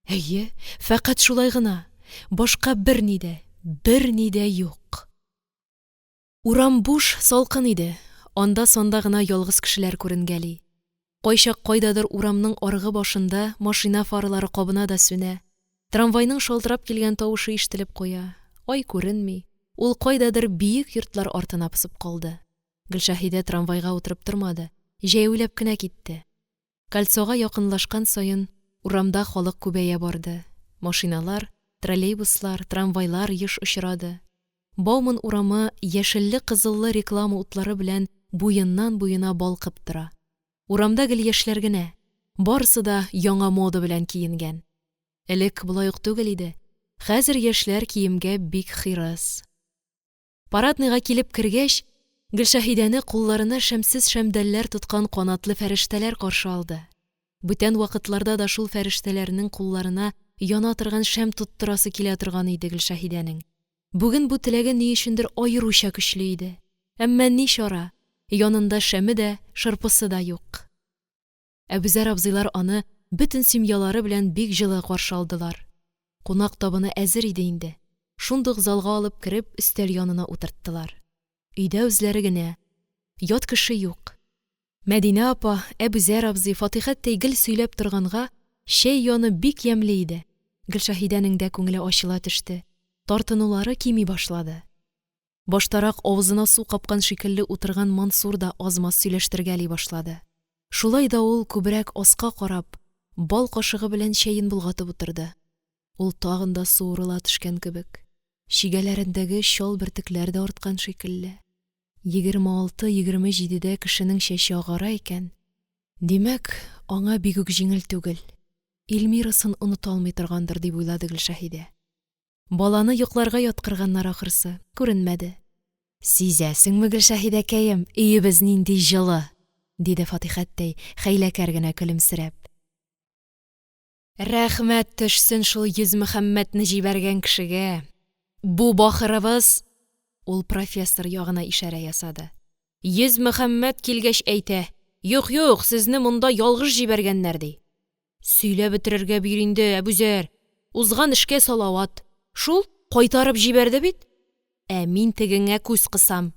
Әйе, фәкать шулай гына, башка берни дә, берни дә юк! Урам буш, салкын иде, анда-санда гына ялгыз кешеләр күренгәли. Кайчак кайдадыр урамның аргы башында машина фаралары кабына да сүнә, трамвайның шалтырап килгән тавышы ишетелеп куя. Ай күренми, ул кайдадыр биек йортлар артына посып калды. Гөлшәһидә трамвайга утырып тормады, җәяүләп кенә китте. Кольцога якынлашкан саен, урамда халык күбәя барды, машиналар, троллейбуслар, трамвайлар еш очрады. Бауман урамы яшелле-кызыллы реклама утлары белән буеннан-буена балкып тора. Урамда гел яшьләр генә, барысы да яңа мода белән киенгән. Элек болай ук түгел иде, хәзер яшьләр киемгә бик хирыс. Парадныйга килеп кергәч, Гөлшәһидәне кулларына шәмсез шәмдәлләр тоткан канатлы фәрештәләр каршы алды. Бүтән вакытларда да шул фәрештәләрнең кулларына яна торган шәм тоттырасы килә торган иде Гөлшәһидәнең. Бүген бу теләге ни өчендер аеруча көчле иде. Әмма ни чара, янында шәме дә, шырпысы да юк. Әбүзәр абзыйлар аны бөтен семьялары белән бик җылы каршы алдылар. Кунак табыны әзер иде инде. Шундук залга алып кереп, өстәл янына утырттылар. Өйдә үзләре генә. Ят кеше юк. Мәдинә апа, Әбүзәр абзый, Фатихәттәй гел сөйләп торганга, чәй яны бик ямьле иде. Гөлшәһидәнең дә күңеле ачыла төште, тартынулары кими башлады. Баштарак авызына су капкан шикелле утырган Мансур да аз-маз сөйләштергәли башлады. Шулай да ул күбрәк аска карап, бал кашыгы белән чәен болгатып утырды. Ул тагын да суырыла төшкән кебек, чигәләрендәге чал бөртекләр дә арткан шикелле. 26-27дә кешенең чәче агара икән, димәк, аңа бик үк җиңел түгел, Эльмирасын оныта алмый торгандыр, дип уйлады Гөлшәһидә. Баланы йокларга яткырганнар ахрысы, күренмәде. Сизәсеңме, Гөлшәһидәкәем, өебез нинди җылы! диде Фатихәттәй, хәйләкәр генә көлемсерәп. Рәхмәт төшсен шул Йөзмөхәммәтне җибәргән кешегә. Бу бахырыбыз, ул профессор ягына ишарә ясады. Йөзмөхәммәт килгәч әйтә: юк, юк, сезне монда ялгыш җибәргәннәр, ди. Сөйләп бетерергә бир инде, Әбүзәр. Узган эшкә салават. Шул, кайтарып җибәрде бит. Ә мин тегеңә күз кысам.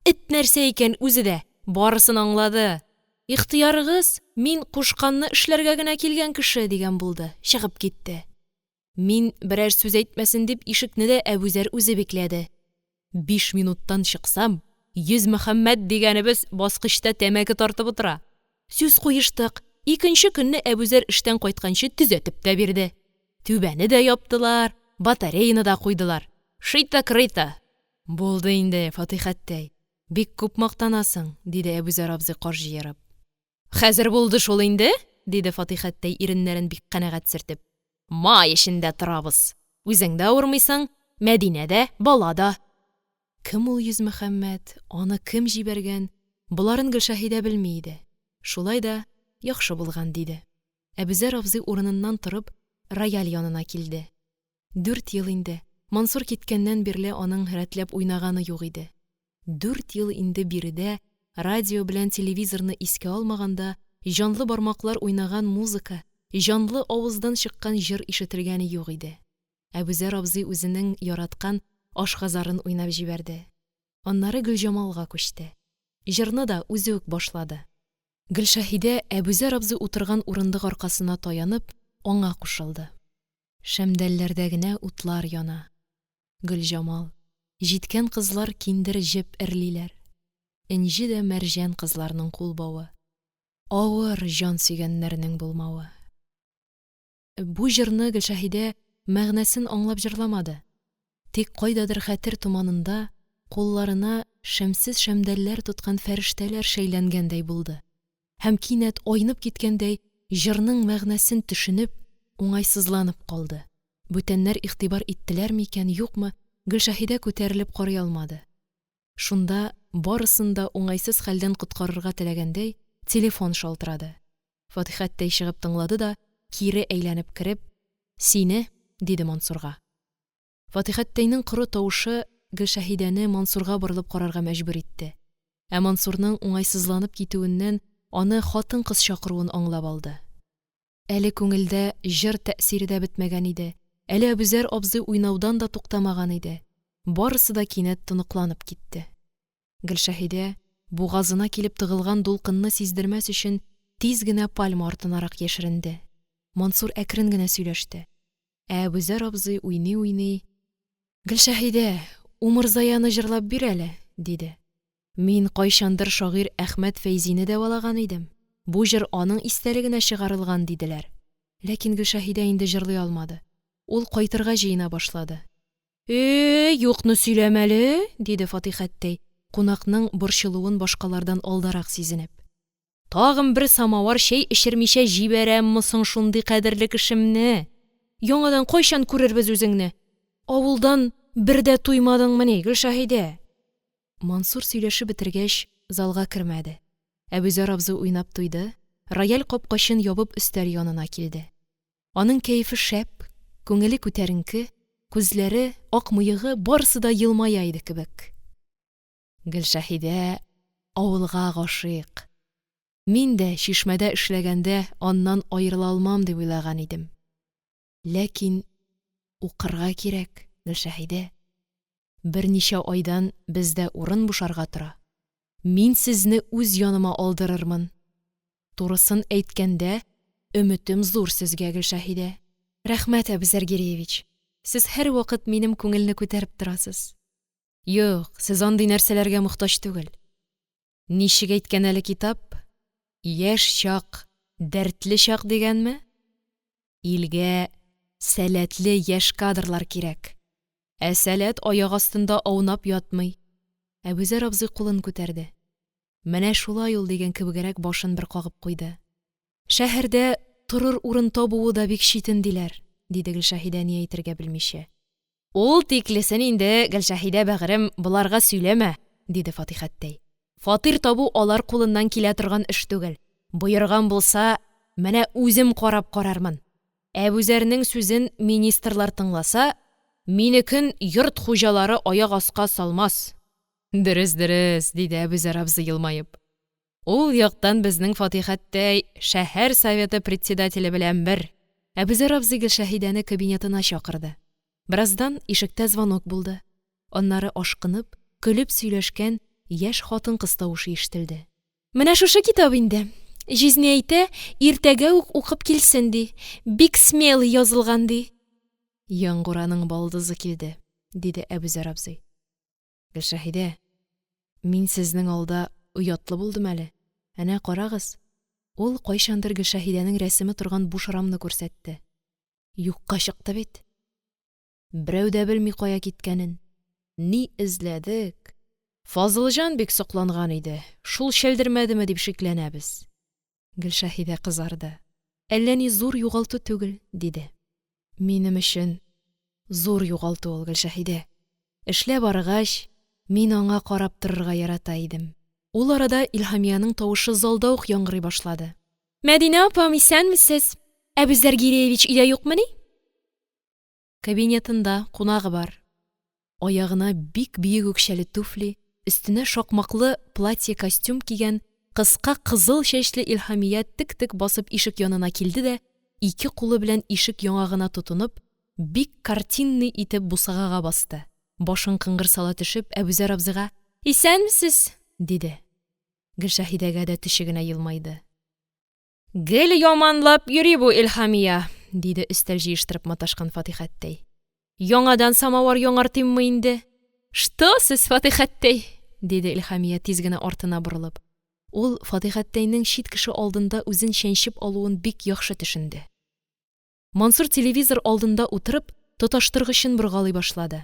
Эт нәрсә икән үзе дә, барысын аңлады. Ихтыярыгыз, мин кушканны эшләргә генә килгән кеше, дигән булды, чыгып китте. Мин берәр сүз әйтмәсен дип, ишекне дә Әбүзәр үзе бикләде. 5 минуттан чыксам, Йөзмөхәммәт дигәнебез баскычта тәмәке тартып утыра. Сүз куештык, икенче көнне Әбүзәр эштән кайтканчы төзәтеп тә бирде. Түбәне дә яптылар, батареяны да куйдылар. Шито-крыто! Булды инде, Фатихәттәй, бик күп мактанасың, диде Әбүзәр абзый, каш җыерып. Хәзер булды шул инде, диде Фатихәттәй, иреннәрен бик канәгать сөртеп. Май эчендә торабыз. Үзең дә авырмыйсың, Мәдинә дә, бала да. Кем ул Йөзмөхәммәт, аны кем җибәргән, боларын Гөлшәһидә белми иде. Шулай да яхшы булган, диде. Әбүзәр абзый урыныннан торып, рояль янына килде. 4 ел инде, Мансур киткәннән бирле аның рәтләп уйнаганы юк иде. 4 ел инде биредә, радио белән телевизорны искә алмаганда, җанлы бармаклар уйнаган музыка, җанлы авыздан чыккан җыр ишетелгәне юк иде. Әбүзәр абзый үзенең яраткан Ашказарын уйнап җибәрде. Аннары Гөлҗамалга күчте. Җырны да үзе үк башлады. Гөлшәһидә Әбүзәр абзый утырган урындык аркасына таянып, аңа кушылды. Шәмдәлләрдә генә утлар яна. Гөлҗамал, җиткән кызлар киндер җеп эрлиләр. Энҗе дә мәрҗән кызларның кулбавы. Авыр җан сөйгәннәрнең булмавы. Бу җырны Гөлшәһидә мәгънәсен аңлап җырламады. Тик кайдадыр хәтер томанында кулларына шәмсез шәмдәлләр тоткан фәрештәләр шәйләнгәндәй булды. Һәм кинәт айнып киткәндәй җырның мәгънәсен төшенеп, уңайсызланып калды. Бүтәннәр игътибар иттеләрме икән, юкмы, Гөлшәһидә күтәрелеп карый алмады. Шунда барысын да уңайсыз хәлдән коткарырга теләгәндәй, телефон шалтырады. Фатихәттәй чыгып тыңлады да, кире әйләнеп кереп, «Сине», диде Мансурга. Фатихәттәйнең коры тавышы Гөлшәһидәне Мансурга борылып карарга мәҗбүр итте. Ә Мансурның уңайсызланып китүеннән аны хатын-кыз чакыруын аңлап алды. Әле күңелдә җыр тәэсире дә бетмәгән иде, әле Әбүзәр абзый уйнаудан да туктамаган иде – барысы да кинәт тоныкланып китте. Гөлшәһидә, бугазына килеп тыгылган дулкынны сиздермәс өчен, тиз генә пальма артынарак яшеренде. Мансур әкрен генә сөйләште. Ә Әбүзәр абзый, уйный-уйный: – Гөлшәһидә, «Умырзая»ны җырлап бир әле, – диде. Мин кайчандыр шагыйрь Әхмәт Фәйзине дәвалаган идем, бу җыр аның истәлегенә чыгарылган, диделәр. Ләкин Гөлшәһидә инде җырлый алмады. Ул кайтырга җыена башлады. – Э, юкны сөйләмә әле, – диде Фатихәттәй, кунакның борчылуын башкалардан алдарак сизенеп. – Тагын бер самавыр чәй эчермичә җибәрәмме соң шундый кадерле кешемне? Яңадан кайчан күрербез үзеңне? Авылдан бер дә туймадыңмыни, Гөлшәһидә? Мансур сөйләшеп бетергәч, залга кермәде. Әбүзәр абзый уйнап туйды, рояль капкачын ябып өстәл янына килде. Аның кәефе шәп, күңеле күтәренке, күзләре, ак мыегы – барысы да елмая иде кебек. Гөлшәһидә авылга гашыйк. Мин дә Чишмәдә эшләгәндә аннан аерыла алмам дип уйлаган идем. Ләкин укырга кирәк, Гөлшәһидә. Берничә айдан бездә урын бушарга тора. Мин сезне үз яныма алдырырмын. Турысын әйткәндә, өметем зур сезгә, Гөлшәһидә. Рәхмәт, Әбүзәр Гиреевич, сез һәрвакыт минем күңелне күтәреп торасыз. Юк, сез андый нәрсәләргә мохтаҗ түгел. Ничек әйткән әле китап? Яшь чак, дәртле чак дигәнме? Илгә сәләтле яшь кадрлар кирәк. Ә сәләт аяк астында аунап ятмый. Әбүзәр абзый кулын күтәрде. Менә шулай ул дигән кебегрәк башын бер кагып куйды. Шәһәрдә торыр урын табуы да бик читен диләр, диде Гөлшәһидә, ни әйтергә белмичә. Ул тиклесен инде, Гөлшәһидә бәгърем, боларга сөйләмә, диде Фатихәттәй. Фатир табу алар кулыннан килә торган эш түгел. Боерган булса, менә үзем карап карармын. Әбүзәрнең сүзен министрлар тыңласа, минекен йорт хуҗалары аяк аска салмас. Дөрес, дөрес, диде Әбүзәр абзый, елмаеп. Ул яктан безнең Фатихәттәй шәһәр советы председателе белән бер. Әбүзәр абзый Гөлшәһидәне кабинетына чакырды. Бераздан ишектә звонок булды. Аннары ашкынып, көлеп сөйләшкән яшь хатын-кыз тавышы ишетелде. Менә шушы китап инде. Җизни әйтә, иртәгә үк укып килсен, ди. Бик смелый язылган, ди. Яңгураның балдызы килде, диде Әбүзәр абзый. Гөлшәһидә, мин сезнең алда оятлы булдым әле. Әнә карагыз. Ул кайчандыр Гөлшәһидәнең рәсеме торган буш рамны күрсәтте. Юкка чыкты бит. Берәү дә белми кая киткәнен. Ни эзләдек. Фазылҗан бик сокланган иде, шул чәлдермәдеме дип шикләнәбез. Гөлшәһидә кызарды. Әллә ни зур югалту түгел, диде. Минем өчен зур югалту ул, Гөлшәһидә. Эшләп арыгач, мин аңа карап торырга ярата идем. Ул арада Илһамиянең тавышы залда ук яңгырый башлады. Мәдинә апам, исәнмесез! Әбүзәр Гиреевич өйдә юкмыни? Кабинетында кунагы бар. Аягына бик биек үкчәле туфли, өстенә шакмаклы платье-костюм кигән, кыска кызыл чәчле Илһамия тек-тек басып ишек янына килде дә, ике кулы белән ишек яңагына тотынып, бик картинный итеп бусагага басты. Башын кыңгыр сала төшеп, Әбүзәр абзыйга: «Исәнмесез!» – диде. Гөлшәһидәгә дә төче генә елмайды. Гел яманлап йөри бу Илһамия, диде өстәл җыештырып маташкан Фатихәттәй. Яңадан самавыр яңартыйммы инде? Что сез, Фатихәттәй? диде Илһамия, тиз генә артына борылып. Ул Фатихәттәйнең чит кеше алдында үзен чәнчеп алуын бик яхшы төшенде. Мансур телевизор алдында утырып, тоташтыргычын боргалый башлады.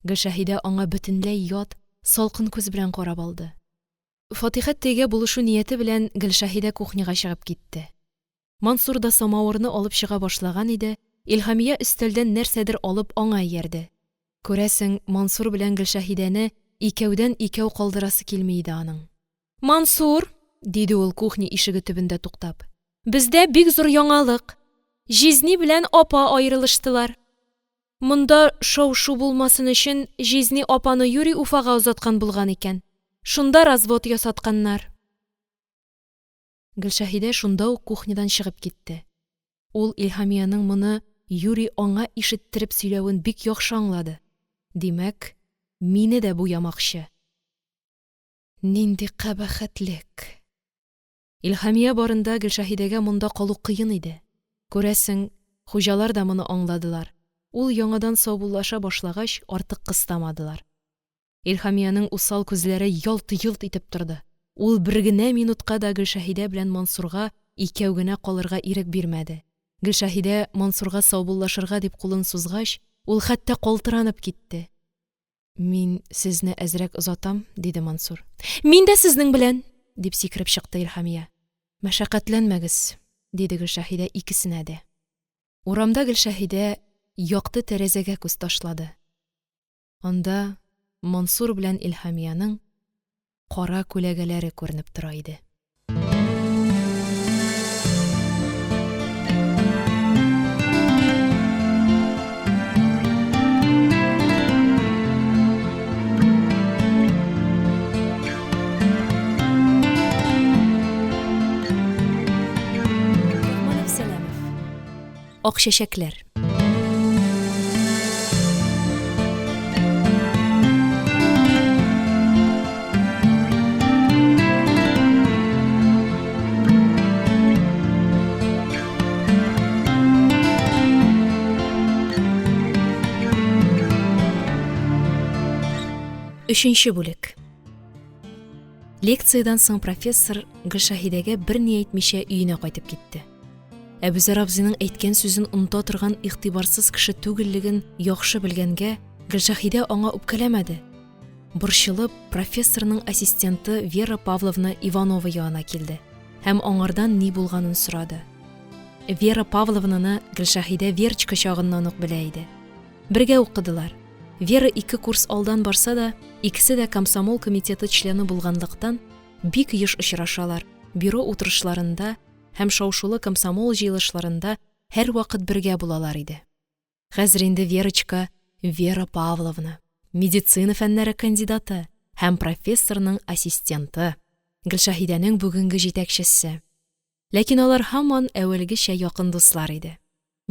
Гөлшәһидә аңа бөтенләй ят, салкын күз белән карап алды. Фатихәттәйгә булышу нияте белән Гөлшәһидә кухняга чыгып китте. Мансур да самавырны алып чыга башлаган иде, Илһамия өстәлдән нәрсәдер алып аңа иярде. Күрәсең, Мансур белән Гөлшәһидәне икәүдән-икәү калдырасы килми иде аның. Мансур, диде ул кухня ишеге төбендә туктап, бездә бик зур яңалык. Җизни белән апа аерылыштылар. Монда шау-шу булмасын өчен җизни апаны юри Уфага озаткан булган икән. Шунда развод ясатканнар. Гөлшәһидә шунда ук кухнядан чыгып китте. Ул Илһамиянең моны юри аңа ишеттереп сөйләвен бик яхшы аңлады. Димәк, мине дә буямакчы. Нинди кабахәтлек! Илһамия барында Гөлшәһидәгә монда калу кыен иде. Күрәсең, хуҗалар да моны аңладылар, ул яңадан саубуллаша башлагач, артык кыстамадылар. Илһамиянең усал күзләре ялт-йолт итеп торды. Ул бер генә минутка да Гөлшәһидә белән Мансурга икәү генә калырга ирек бирмәде. Гөлшәһидә Мансурга саубуллашырга дип кулын сузгач, ул хәтта калтыранып китте. Мин сезне әзрәк озатам, диде Мансур. Мин дә сезнең белән! дип сикереп чыкты Илһамия. Мәшәкатьләнмәгез, диде Гөлшәһидә икесенә дә. Урамда Гөлшәһидә якты тәрәзәгә күз ташлады. Анда Мансур белән Илһамиянең кара күләгәләре күренеп тора иде. Ак чәчәкләр. Өченче бүлек. Лекциядән соң профессор Гөлшаһидәгә берни әйтмичә өенә кайтып китте. Әбүзәр абзыйның әйткән сүзен оныта торган игътибарсыз кеше түгеллеген яхшы белгәнгә, Гөлшәһидә аңа үпкәләмәде. Борчылып, профессорның ассистенты Вера Павловна Иванова янына килде һәм аңардан ни булганын сорады. Вера Павловнаны Гөлшәһидә Верочка чагыннан ук белә иде. Бергә укыдылар. Вера ике курс алдан барса да, икесе дә комсомол комитеты члены булганлыктан, бик еш очрашалар, бюро утырышларында һәм шау-шулы комсомол җыелышларында һәрвакыт бергә булалар иде. Хәзер инде Верочка Вера Павловна, медицина фәннәре кандидаты һәм профессорның ассистенты, Гөлшәһидәнең бүгенге җитәкчесе. Ләкин алар һаман әүвәлгечә якын дуслар иде.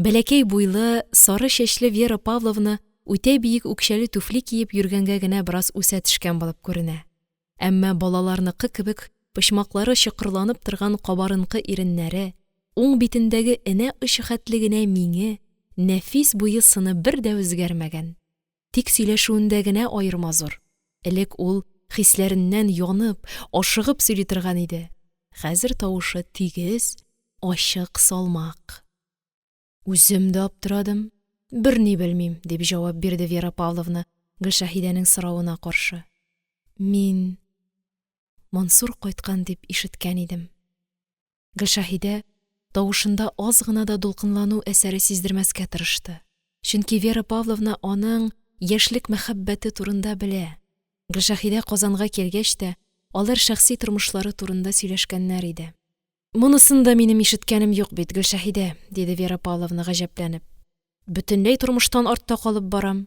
Бәләкәй буйлы, сары чәчле Вера Павловна үтә биек үкчәле түфли киеп йөргәнгә генә бераз үсә төшкән булып күренә. Әмма балаларныкы кебек почмаклары чокырланып торган кабарынкы иреннәре, уң битендәге энә очы хәтле генә миңе, нәфис буе-сыны бер дә үзгәрмәгән. Тик сөйләшүендә генә аерма зур. Элек ул хисләреннән янып, ашыгып сөйли торган иде. Хәзер тавышы тигез, ачык, салмак. Үзем дә аптырадым, берни белмим, дип җавап бирде Вера Павловна Гөлшәһидәнең соравына каршы. Мин Мансур кайткан дип ишеткән идем. Гөлшәһидә тавышында аз гына да дулкынлану әсәре сиздермәскә тырышты. Чөнки Вера Павловна аның яшьлек мәхәббәте турында белә. Гөлшәһидә Казанга килгәч тә, алар шәхси тормышлары турында сөйләшкәннәр иде. Монысын да минем ишеткәнем юк бит, Гөлшәһидә, диде Вера Павловна, гаҗәпләнеп. Бөтенләй тормыштан артта калып барам.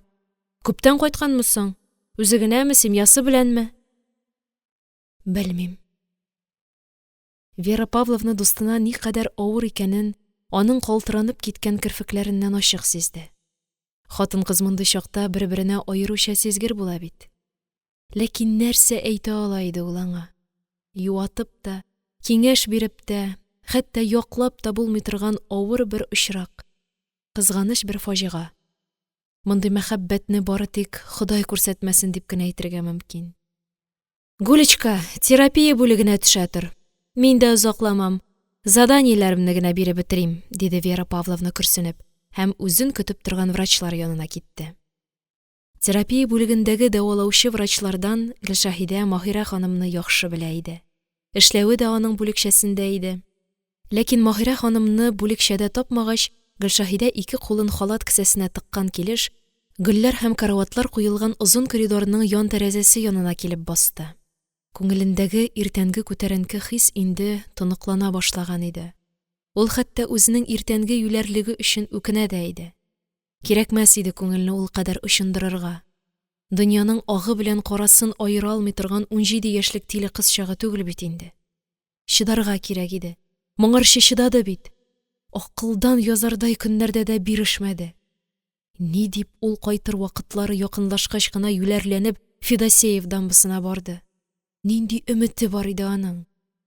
Күптән кайтканмы соң? Үзе генәме, семьясы беләнме? Белмим. Вера Павловна дустына никадәр авыр икәнен аның калтыранып киткән керфекләреннән ачык сизде. Хатын-кыз мондый чакта бер-беренә аеруча сизгер була бит. Ләкин нәрсә әйтә ала иде ул аңа? Юатып та, киңәш биреп тә, хәтта яклап та булмый торган авыр бер очрак, кызганыч бер фаҗига. Мондый мәхәббәтне бары тик Ходай күрсәтмәсен дип кенә әйтергә мөмкин. Гулечка, терапия бүлегенә төшә тор. Мин дә озакламам. Заданиеләремне генә биреп бетерим, диде Вера Павловна көрсенеп һәм үзен көтеп торган врачлар янына китте. Терапия бүлегендәге дәвалаучы врачлардан Гөлшаһидә Маһирә ханымны яхшы белә иде. Эшләве дә аның бүлекчәсендә иде. Ләкин Маһирә ханымны бүлекчәдә тапмагач, Гөлшаһидә ике кулын халат кесәсенә тыккан килеш, гөлләр һәм караватлар куелган озын коридорның ян тәрәзәсе янына килеп басты. Күңелендәге иртәнге күтәренке хис инде тоныклана башлаган иде. Ул хәтта үзенең иртәнге юләрлеге өчен үкенә дә иде. Кирәкмәс иде күңелне ул кадәр очындырырга. Дөньяның агы белән карасын аера алмый торган 17 яшьлек тиле кыз чагы түгел бит инде. Чыдарга кирәк иде. Моңарчы чыдады бит. Акылдан язардай көннәрдә дә бирешмәде. Ни дип ул кайтыр вакытлары якынлашкач кына юләрләнеп Федосеев дамбасына барды? Нинди өмете бар иде аның?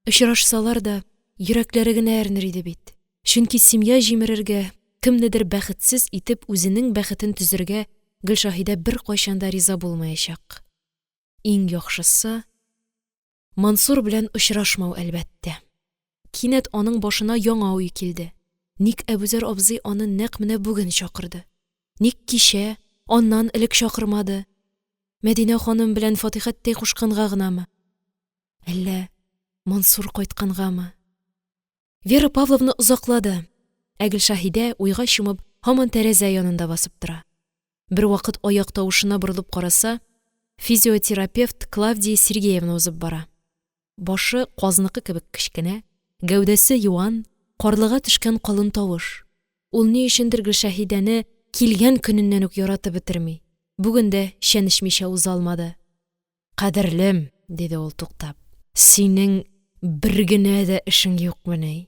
Очрашсалар да, йөрәкләре генә әрнер иде бит, чөнки семья җимерергә, кемнедер бәхетсез итеп, үзенең бәхетен төзергә Гөлшаһидә беркайчан да риза булмаячак. Иң яхшысы – Мансур белән очрашмау, әлбәттә. Кинәт аның башына яңа уй килде: ник Әбүзәр абзый аны нәкъ менә бүген чакырды? Ник кичә, аннан элек чакырмады? Мәдинә ханым белән Фатихәттәй кушканга гынамы? Әллә Мансур кайткангамы? Вера Павловна озаклады, ә Гөлшаһидә, уйга чумып, һаман тәрәзә янында басып тора. Бервакыт аяк тавышына борылып караса, физиотерапевт Клавдия Сергеевна узып бара. Башы казныкы кебек кечкенә, гәүдәсе юан, карлыга төшкән калын тавыш. Ул ни өчендер Гөлшәһидәне килгән көненнән үк яратып бетерми, бүген дә чәнечмичә уза алмады. «Кадерлем», – диде ул, туктап, – «синең бер генә дә эшең юкмыни?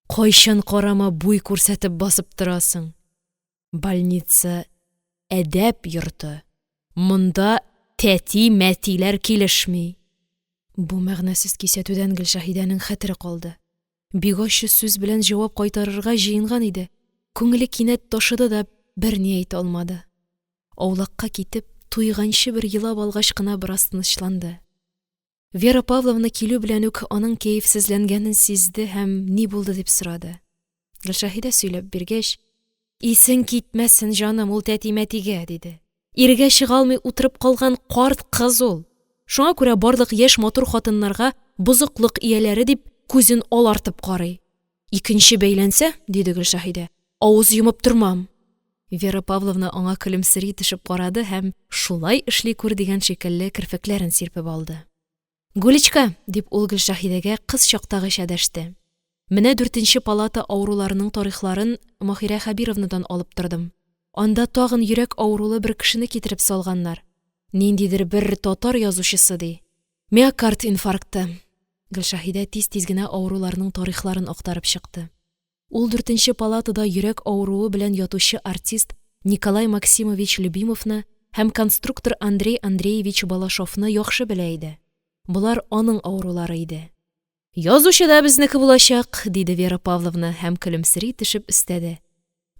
Кайчан карама буй күрсәтеп басып торасың. Больница – әдәп йорты, монда тәти-мәтиләр килешми». Бу мәгънәсез кисәтүдән Гөлшәһидәнең хәтере калды. Бик ачы сүз белән җавап кайтарырга җыенган иде, күңеле кинәт ташыды да берни әйтә алмады. Аулакка китеп, туйганчы бер елап алгач кына бераз тынычланды. Вера Павловна килү белән үк аның кәефсезләнгәнен сизде һәм ни булды дип сорады. Гөлшәһидә сөйләп биргәч: «Исең китмәсен, җаным, ул тәти-мәтигә», – диде. «Иргә чыга алмый утырып калган карт кыз ул. Шуңа күрә барлык яшь матур хатыннарга бозыклык ияләре дип күзен алартып карый. Икенче бәйләнсә, – диде Гөлшәһидә, – авыз йомып тормам». Вера Павловна аңа көлемсери төшеп карады һәм, шулай эшли күр дигән шикелле, керфекләрен сирпеп алды. «Гулечка», – дип, ул Гөлшәһидәгә кыз чактагыча дәште, – менә дүртенче палата авыруларының тарихларын Маһирә Хәбировнадан алып тордым. Анда тагын йөрәк авырулы бер кешене китереп салганнар. Ниндидер бер татар язучысы, ди. Миокард инфаркты. Гөлшәһидә тиз-тиз генә авыруларның тарихларын актарып чыкты. Ул дүртенче палатада йөрәк авыруы белән ятучы артист Николай Максимович Любимовны һәм конструктор Андрей Андреевич Балашовны яхшы белә иде. Болар аның авырулары иде. «Язучы да безнеке булачак», – диде Вера Павловна һәм көлемсери төшеп өстәде: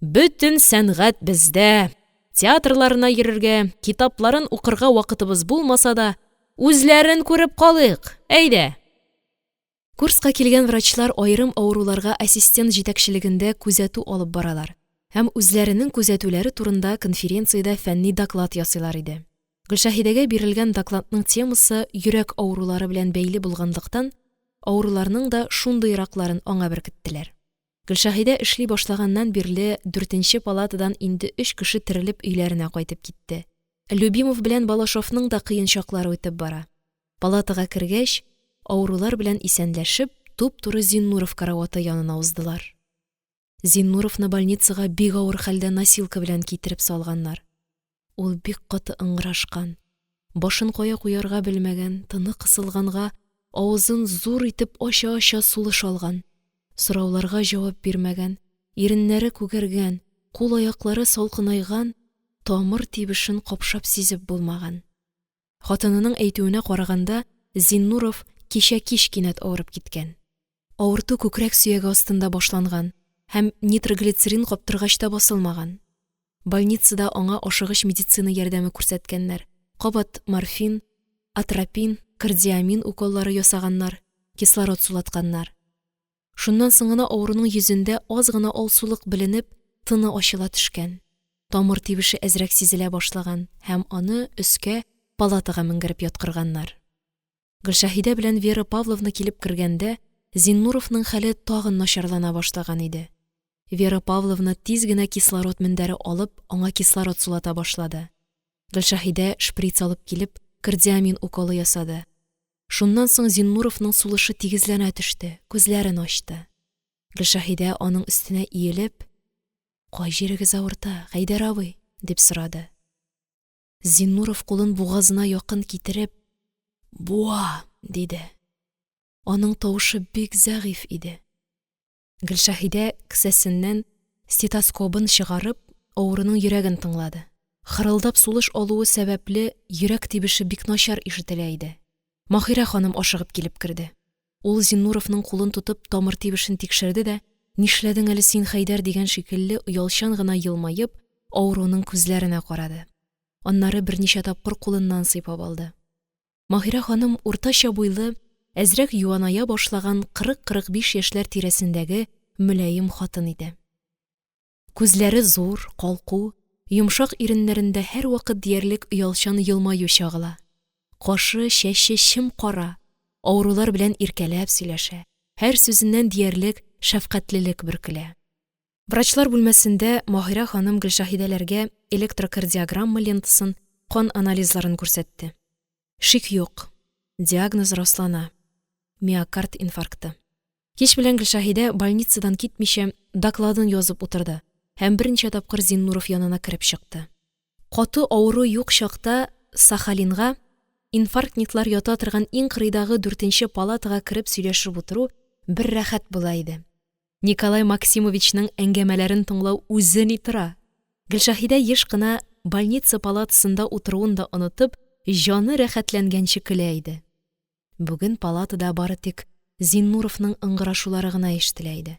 «Бөтен сәнгать бездә, театрларына йөрергә, китапларын укырга вакытыбыз булмаса да, үзләрен күреп калыйк, әйдә!» Курска килгән врачлар аерым авыруларга ассистент җитәкчелегендә күзәтү алып баралар һәм үзләренең күзәтүләре турында конференциядә фәнни доклад ясыйлар иде. Гөлшәһидәгә бирелгән докладның темасы йөрәк авырулары белән бәйле булганлыктан, авыруларның да шундыйракларын аңа беркеттеләр. Гөлшәһидә эшли башлаганнан бирле дүртенче палатадан инде өч кеше терелеп өйләренә кайтып китте. Любимов белән Балашовның да кыен чаклары үтеп бара. Палатага кергәч, авырулар белән исәнләшеп, туп-туры Зиннуров караваты янына уздылар. Зиннуровны больницага бик авыр хәлдә носилка белән китереп салганнар. Ул бик каты ыңгырашкан, башын кая куярга белмәгән, тыны кысылганга, авызын зур итеп ача-ача сулыш алган, сорауларга җавап бирмәгән, иреннәре күгәргән, кул-аяклары салкынайган, тамыр тибешен капшап сизеп булмаган. Хатынының әйтүенә караганда, Зиннуров кичә кич кинәт авырып киткән. Авырту күкрәк сөяге астында башланган һәм нитроглицерин каптыргач та басылмаган. Больницада аңа ашыгыч медицина ярдәме күрсәткәннәр, кабат морфин, атропин, кардиамин уколлары ясаганнар, кислород сулатканнар. Шуннан соң гына авыруның йөзендә аз гына алсулык беленеп, тыны ачыла төшкән. Тамыр тибеше әзрәк сизелә башлаган һәм аны өскә, палатага менгереп яткырганнар. Гөлшәһидә белән Вера Павловна килеп кергәндә, Зиннуровның хәле тагын начарлана башлаган иде. Вера Павловна тиз генә кислород мендәре алып, аңа кислород сулата башлады. Гөлшәһидә шприц алып килеп, кардиамин уколы ясады. Шуннан соң Зиннуровның сулышы тигезләнә төште, күзләрен ачты. Гөлшәһидә аның өстенә иелеп: «Кай җирегез авырта, Хәйдәр абый?» – дип сорады. Зиннуров кулын бугазына якын китереп: «Буа!» – диде. Аның тавышы бик зәгыйфь иде. Гөлшәһидә, кесәсеннән стетоскобын чыгарып, авыруның йөрәген тыңлады. Хырылдап сулыш алуы сәбәпле, йөрәк тибеше бик начар ишетелә иде. Маһирә ханым ашыгып килеп керде. Ул Зиннуровның кулын тотып тамыр тибешен тикшерде дә, «Нишләдең әле син, Хәйдәр?» дигән шикелле оялчан гына елмаеп, авыруның күзләренә карады. Аннары берничә тапкыр кулыннан сыйпап алды. Маһирә ханым уртача буйлы, әзрәк юаная башлаган 40-45 яшьләр тирәсендәге мөлаем хатын иде. Күзләре зур, калку, йомшак иреннәрендә һәрвакыт диярлек оялчан елмаю чагыла. Кашы, чәче чем-кара, авырулар белән иркәләп сөйләшә, һәр сүзеннән диярлек шәфкатьлелек бөркелә. Врачлар бүлмәсендә Маһирә ханым Гөлшәһидәләргә электрокардиограмма лентасын, кан анализларын күрсәтте. Шик юк, диагноз раслана, миокард инфаркты. Кич белән Гөлшәһидә больницадан китмичә докладын язып утырды һәм берничә тапкыр Зиннуров янына кереп чыкты. Каты авыру юк чакта Сахалинга инфарктниклар ята торган иң кырыйдагы дүртенче палатага кереп сөйләшеп утыру бер рәхәт була иде. Николай Максимовичның әңгәмәләрен тыңлау үзе ни тора! Гөлшәһидә еш кына больница палатасында утыруын да онытып, җаны рәхәтләнгәнче көлә иде. Бүген палатада бары тик Зиннуровның ыңгырашулары гына ишетелә иде.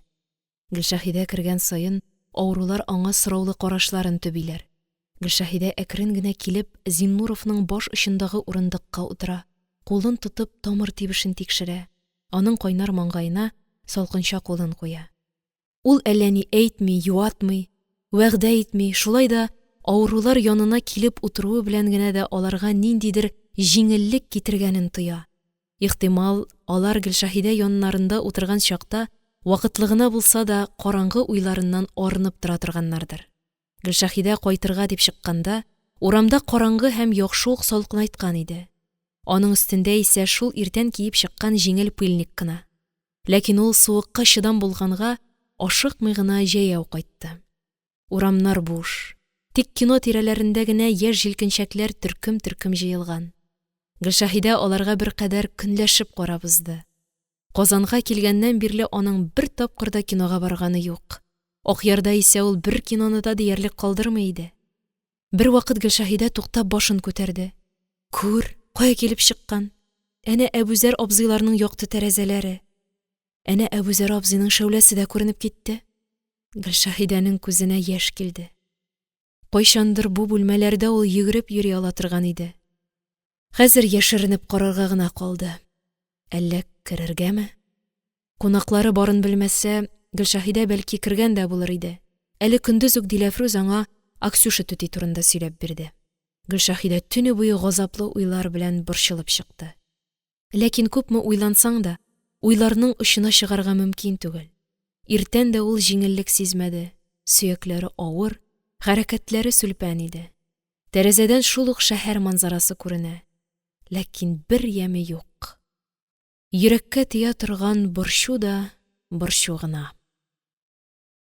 Гөлшәһидә кергән саен авырулар аңа сораулы карашларын төбиләр. Гөлшәһидә әкрен генә килеп Зиннуровның баш очындагы урындыкка утыра, кулын тотып тамыр тибешен тикшерә, аның кайнар маңгаена салкынча кулын куя. Ул әллә ни әйтми, юатмый, вәгъдә итми, шулай да авырулар янына килеп утыруы белән генә дә аларга ниндидер җиңеллек китергәнен тоя. Ихтимал, алар Гөлшәһидә яннарында утырган чакта вакытлы гына булса да караңгы уйларыннан арынып тора торганнардыр. Гөлшәһидә кайтырга дип чыкканда, урамда караңгы һәм яхшы ук салкынайткан иде. Аның өстендә исә шул иртән киеп чыккан җиңел пыльник кына. Ләкин ул суыкка чыдам булганга, ашыкмый гына җәяү кайтты. Урамнар буш. Тик кино тирәләрендә генә яшь җилкенчәкләр төркем-төркем җыелган. Гөлшәһидә аларга беркадәр көнләшеп карап узды. Казанга килгәннән бирле аның бер тапкыр да кинога барганы юк. Акъярда исә ул бер киноны да диярлек калдырмый иде. Бервакыт Гөлшәһидә туктап башын күтәрде. Күр, кая килеп чыккан! Әнә Әбүзәр абзыйларның якты тәрәзәләре. Әнә Әбүзәр абзыйның шәүләсе дә күренеп китте. Гөлшәһидәнең күзенә яшь килде. Кайчандыр бу бүлмәләрдә ул йөгереп йөри ала торган иде. Хәзер яшеренеп карарга гына калды. Әллә керергәме? Кунаклары барын белмәсә, Гөлшәһидә, бәлки, кергән дә булыр иде. Әле көндез үк Диләфрүз аңа Аксюша түти турында сөйләп бирде. Гөлшәһидә төне буе газаплы уйлар белән борчылып чыкты. Ләкин күпме уйлансаң да, уйларның очына чыгарга мөмкин түгел. Иртән дә ул җиңеллек сизмәде, сөякләре авыр, хәрәкәтләре сүлпән иде. Тәрәзәдән шул ук шәһәр манзарасы күренә, ләкин бер яме юк. Йөрәккә тия торган борчу да борчу гына.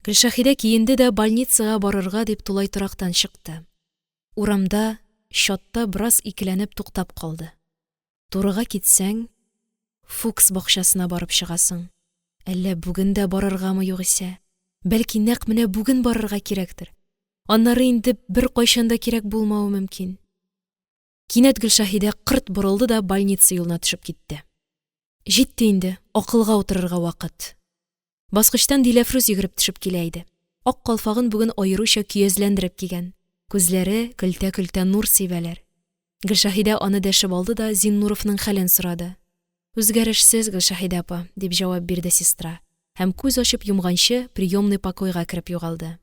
Гөлшәһидә киенде дә больницага барырга дип тулай торактан чыкты. Урамда, чатта бераз икеләнеп туктап калды. Турыга китсәң, Фукс бакчасына барып чыгасың. Әллә бүген дә барыргамы югыйсә? Бәлки, нәкъ менә бүген барырга кирәктер. Аннары инде беркайчан да кирәк булмавы мөмкин. Кинәт Гөлшәһидә кырт борылды да больница юлына төшеп китте. Җитте инде, акылга утырырга вакыт. Баскычтан Диләфрүз йөгереп төшеп килә иде. Ак калфагын бүген аеруча көязләндереп кигән. Күзләре көлтә-көлтә нур сибәләр. Гөлшәһидә аны дәшеп алды да Зиннуровның хәлен сорады. Үзгәрешсез, Гөлшәһидә апа, дип җавап бирде сестра һәм күз ачып йомганчы приемный покойга кереп югалды.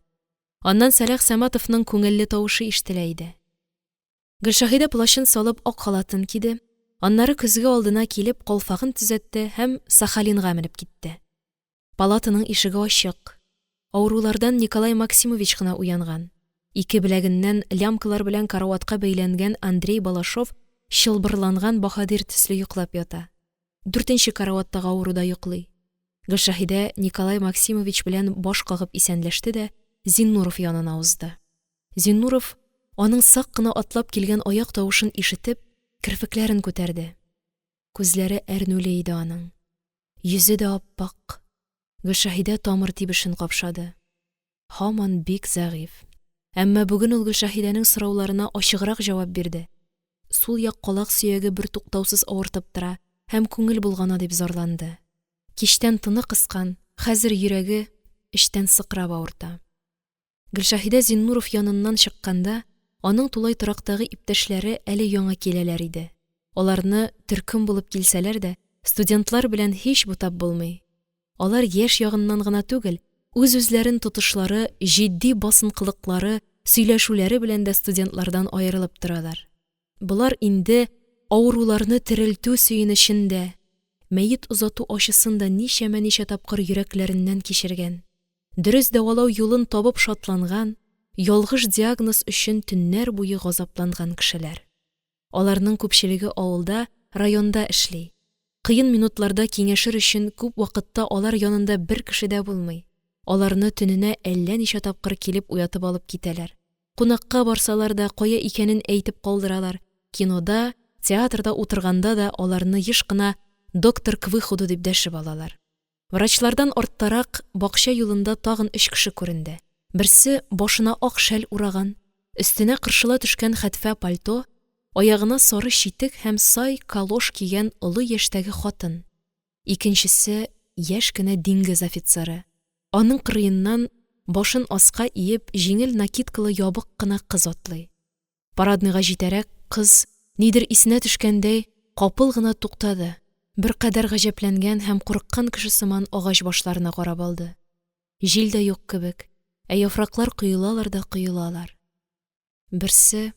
Аннан Сәлах Саматовның күңелле тавышы ишетелә иде. Гөлшәһидә плащын салып ак халатын киде, аннары көзге алдына килеп калфагын төзәтте һәм Сахалинга менеп китте. Палатаның ишеге ачык. Авырулардан Николай Максимович кына уянган. Ике беләгеннән лямкалар белән караватка бәйләнгән Андрей Балашов чылбырланган баһадир төсле йоклап ята. Дүртенче караваттагы авыру да йоклый. Гөлшәһидә Николай Максимович белән баш кагып исәнләште дә Зиннуров янына узды. Зиннуров, аның сак кына атлап килгән аяк тавышын ишетеп, керфекләрен күтәрде. Күзләре әрнүле иде аның. Йөзе дә ап-ак. Гөлшәһидә тамыр тибешен капшады. Һаман бик зәгыйфь. Әмма бүген ул Гөлшәһидәнең сорауларына ачыграк җавап бирде. Сул як калак сөяге бертуктаусыз авыртып тора һәм күңел болгана дип зарланды. Кичтән тыны кыскан, хәзер йөрәге эчтән сыкрап авырта. Гөлшәһидә Зиннуров яныннан чыкканда, аның тулай торактагы иптәшләре әле яңа киләләр иде. Аларны, төркем булып килсәләр дә, студентлар белән һич бутап булмый. Алар яшь ягыннан гына түгел, үз-үзләрен тотышлары, җитди басынкылыклары, сөйләшүләре белән дә студентлардан аерылып торалар. Болар инде авыруларны терелтү сөенечен дә, мәет озату ачысын да ничәмә-ничә тапкыр йөрәкләреннән кичергән, дөрес дәвалау юлын табып шатланган, ялгыш диагноз өчен төннәр буе газапланган кешеләр. Аларның күпчелеге авылда, районда эшли. Кыен минутларда киңәшер өчен күп вакытта алар янында бер кеше дә булмый. Аларны төненә әллә ничә тапкыр килеп уятып алып китәләр. Кунакка барсалар да, кая икәнен әйтеп калдыралар. Кинода, театрда утырганда да аларны еш кына «доктор к выходу» дип дәшеп алалар. Врачлардан арттарак, бакча юлында тагын өч кеше күренде. Берсе башына ак шәл ураган, өстенә кыршыла төшкән хәтфә пальто, аягына сары читек һәм сай калош кигән олы яшьтәге хатын. Икенчесе яшь кенә диңгез офицеры. Аның кырыеннан, башын аска иеп, җиңел накидкалы ябык кына кыз атлый. Парадныйга җитәрәк, кыз, нидер исенә төшкәндәй, капыл гына туктады, беркадәр гаҗәпләнгән һәм курыккан кеше сыман агач башларына карап алды. Җил дә юк кебек, ә яфраклар коелалар да коелалар. Берсе,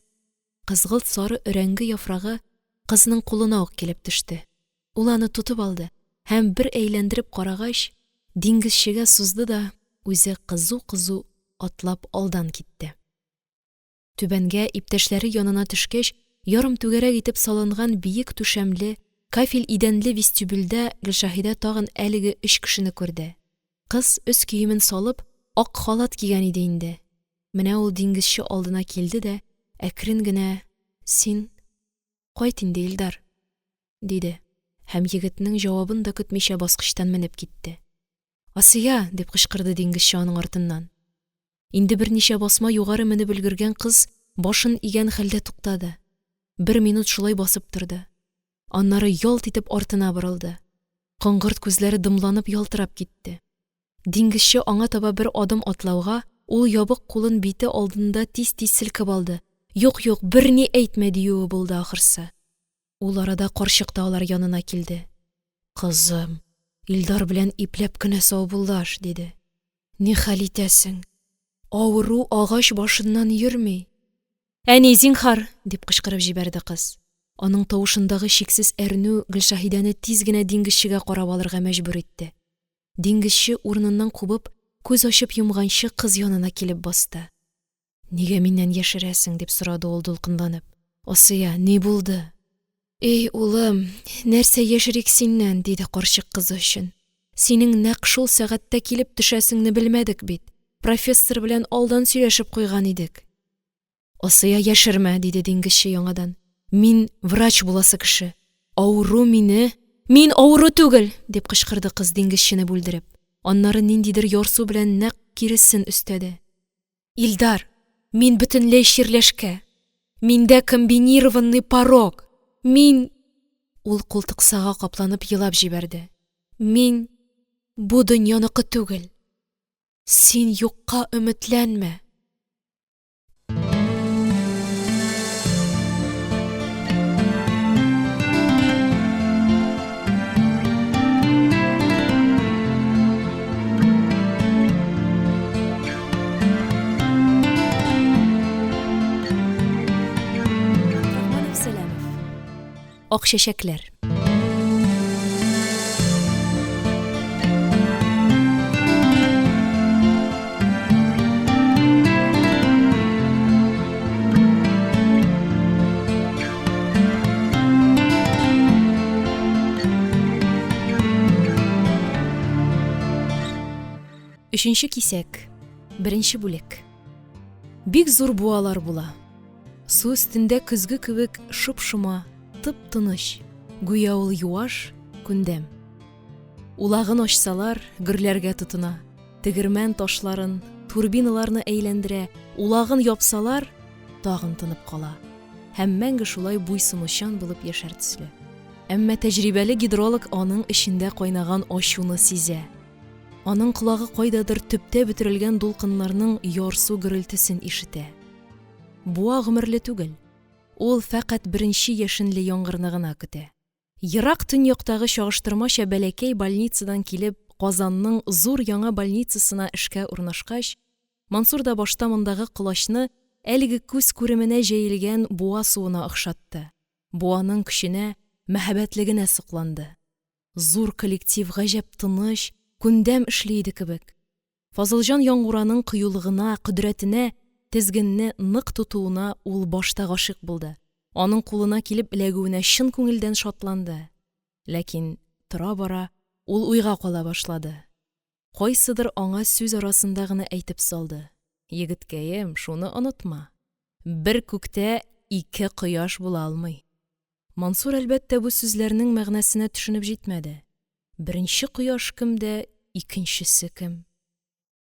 кызгылт сары өрәңге яфрагы, кызның кулына ук килеп төште. Ул аны тотып алды һәм бер әйләндереп карагач, диңгезчегә сузды да үзе кызу-кызу атлап алдан китте. Түбәнгә, иптәшләре янына төшкәч, ярым түгәрәк итеп салынган биек түшәмле, кафель идәнле вестибюльдә Гөлшәһидә тагын әлеге өч кешене күрде. Кыз өс киемен салып, ак халат кигән иде инде. Менә ул диңгезче алдына килде дә әкрен генә: «Син кайт инде, Илдар», – диде һәм егетнең җавабын да көтмичә баскычтан менеп китте. «Асия!» – дип кычкырды диңгезче аның артыннан. Инде берничә басма югары менеп өлгергән кыз башын игән хәлдә туктады. Бер минут шулай басып торды. Аннары ялт итеп артына борылды. Коңгырт күзләре дымланып ялтырап китте. Диңгезче аңа таба бер адым атлауга, ул ябык кулын бите алдында тиз-тиз селкеп алды. Юк, юк, берни әйтмә, диюе булды ахрысы. Ул арада карчык та алар янына килде. Кызым, Илдар белән ипләп кенә саубуллаш, диде. Ни хәл итәсең? Авыру агач башыннан йөрми. Әни, зинһар! дип кычкырып җибәрде кыз. Аның тавышындагы чиксез әрнү Гөлшәһидәне тиз генә диңгезчегә карап алырга мәҗбүр итте. Диңгезче, урыныннан кубып, күз ачып йомганчы кыз янына килеп басты. «Нигә миннән яшерәсең?» – дип сорады ул, дулкынланып. «Асия, ни булды?» «Эй, улым, нәрсә яшерик синнән?» – диде карчык кызы өчен. «Синең нәкъ шул сәгатьтә килеп төшәсеңне белмәдек бит. Профессор белән алдан сөйләшеп куйган идек». «Асия, яшермә!» – диде диңгезче яңадан. «Мин врач буласы кеше. Авыру мине...» «Мин авыру түгел!» – дип кычкырды кыз, диңгезчене бүлдереп. Аннары ниндидер ярсу белән нәкъ киресен өстәде. «Илдар, мин бөтенләй чирләшкә. Миндә комбинированный порок. Мин...» Ул култыксага капланып елап җибәрде. «Мин бу дөньяныкы түгел. Син юкка өметләнмә!» Абдрахманов Сәләмов. Ак чәчәкләр. Өченче кисәк. Беренче бүлек. Бик зур буалар була. Су өстендә көзге кебек шоп-шома, тып-тыныч. Гүя ул юаш, күндәм. Улагын ачсалар, гөрләргә тотына, тегермән ташларын, турбиналарны әйләндерә, улагын япсалар, тагын тынып кала һәм мәңге шулай буйсынучан булып яшәр төсле. Әмма тәҗрибәле гидролог аның эчендә кайнаган ачуны сизә. Аның колагы кайдадыр төптә бөтерелгән дулкыннарның ярсу гөрелтесен ишетә. Буа гомерле түгел. Ул фәкать беренче яшенле яңгырны гына көтә. Ерак төньяктагы чагыштырмача бәләкәй больницадан килеп, Казанның зур яңа больницасына эшкә урнашкач, Мансур да башта мондагы колачны әлеге күз күременә җәелгән буа суына охшатты, буаның көченә, мәһабәтлегенә сокланды. Зур коллектив гаҗәп тыныч, күндәм эшли иде кебек. Фазылҗан Яңгураның кыюлыгына, кодрәтенә, тезгенне нык тотуына ул башта гашыйк булды, аның кулына килеп эләгүенә чын күңелдән шатланды. Ләкин тора-бара ул уйга кала башлады. Кайсыдыр аңа сүз арасында гына әйтеп салды: «Егеткәем, шуны онытма, бер күктә ике кояш була алмый». Мансур, әлбәттә, бу сүзләрнең мәгънәсенә төшенеп җитмәде. Беренче кояш кем дә, икенчесе кем?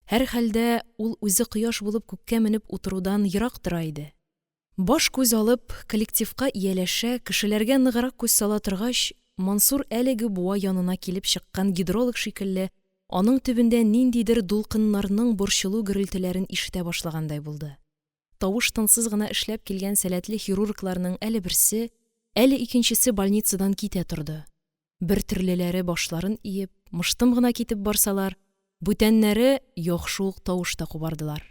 Һәрхәлдә, ул үзе кояш булып күккә менеп утырудан ерак тора иде. Баш-күз алып, коллективка ияләшә, кешеләргә ныграк күз сала торгач, Мансур әлеге буа янына килеп чыккан гидролог шикелле, аның төбендә ниндидер дулкыннарның борчылу гөрелтеләрен ишетә башлагандай булды. Тавыш-тынсыз гына эшләп килгән сәләтле хирургларның әле берсе, әле икенчесе больницадан китә торды. Бертөрлеләре башларын иеп, мыштым гына китеп барсалар, бүтәннәре яхшы ук тавыш та кубардылар.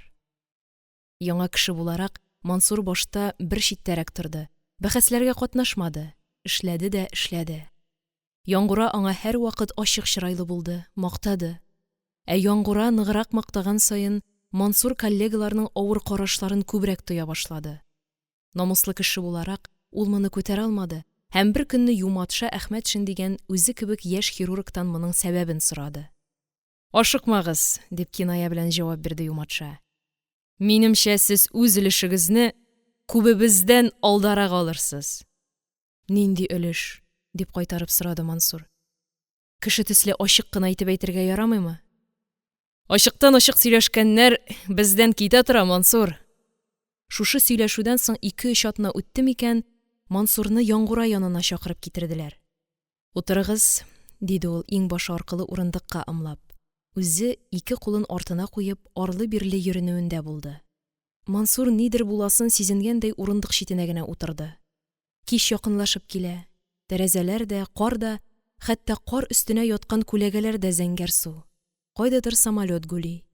Яңа кеше буларак, Мансур башта бер читтәрәк торды, бәхәсләргә катнашмады, эшләде дә эшләде. Яңгура аңа һәрвакыт ачык чырайлы булды, мактады. Ә Яңгура ныграк мактаган саен, Мансур коллегаларның авыр карашларын күбрәк тоя башлады. Намуслы кеше буларак, ул моны күтәрә алмады һәм беркөнне Юматша Әхмәтшин дигән үзе кебек яшь хирургтан моның сәбәбен сорады. Ашыкмагыз, дип киная белән җавап бирде Юматша. Минемчә, сез үз өлешегезне күбебездән алдарак алырсыз. Нинди өлеш? дип кайтарып сорады Мансур. Кеше төсле ачык кына итеп әйтергә ярамыймы? Ачыктан-ачык сөйләшкәннәр бездән китә тора, Мансур. Шушы сөйләшүдән соң ике-өч атна үтте микән, Мансурны Яңгура янына чакырып китерделәр. Утырыгыз, диде ул, иңбашы аркылы урындыкка ымлап. Үзе, ике кулын артына куеп, арлы-бирле йөренүендә булды. Мансур нидер буласын сизенгәндәй урындык читенә генә утырды. Кич якынлашып килә. Тәрәзәләр дә, кар да, хәтта кар өстенә яткан күләгәләр дә зәңгәрсу. Кайдадыр самолет гүли.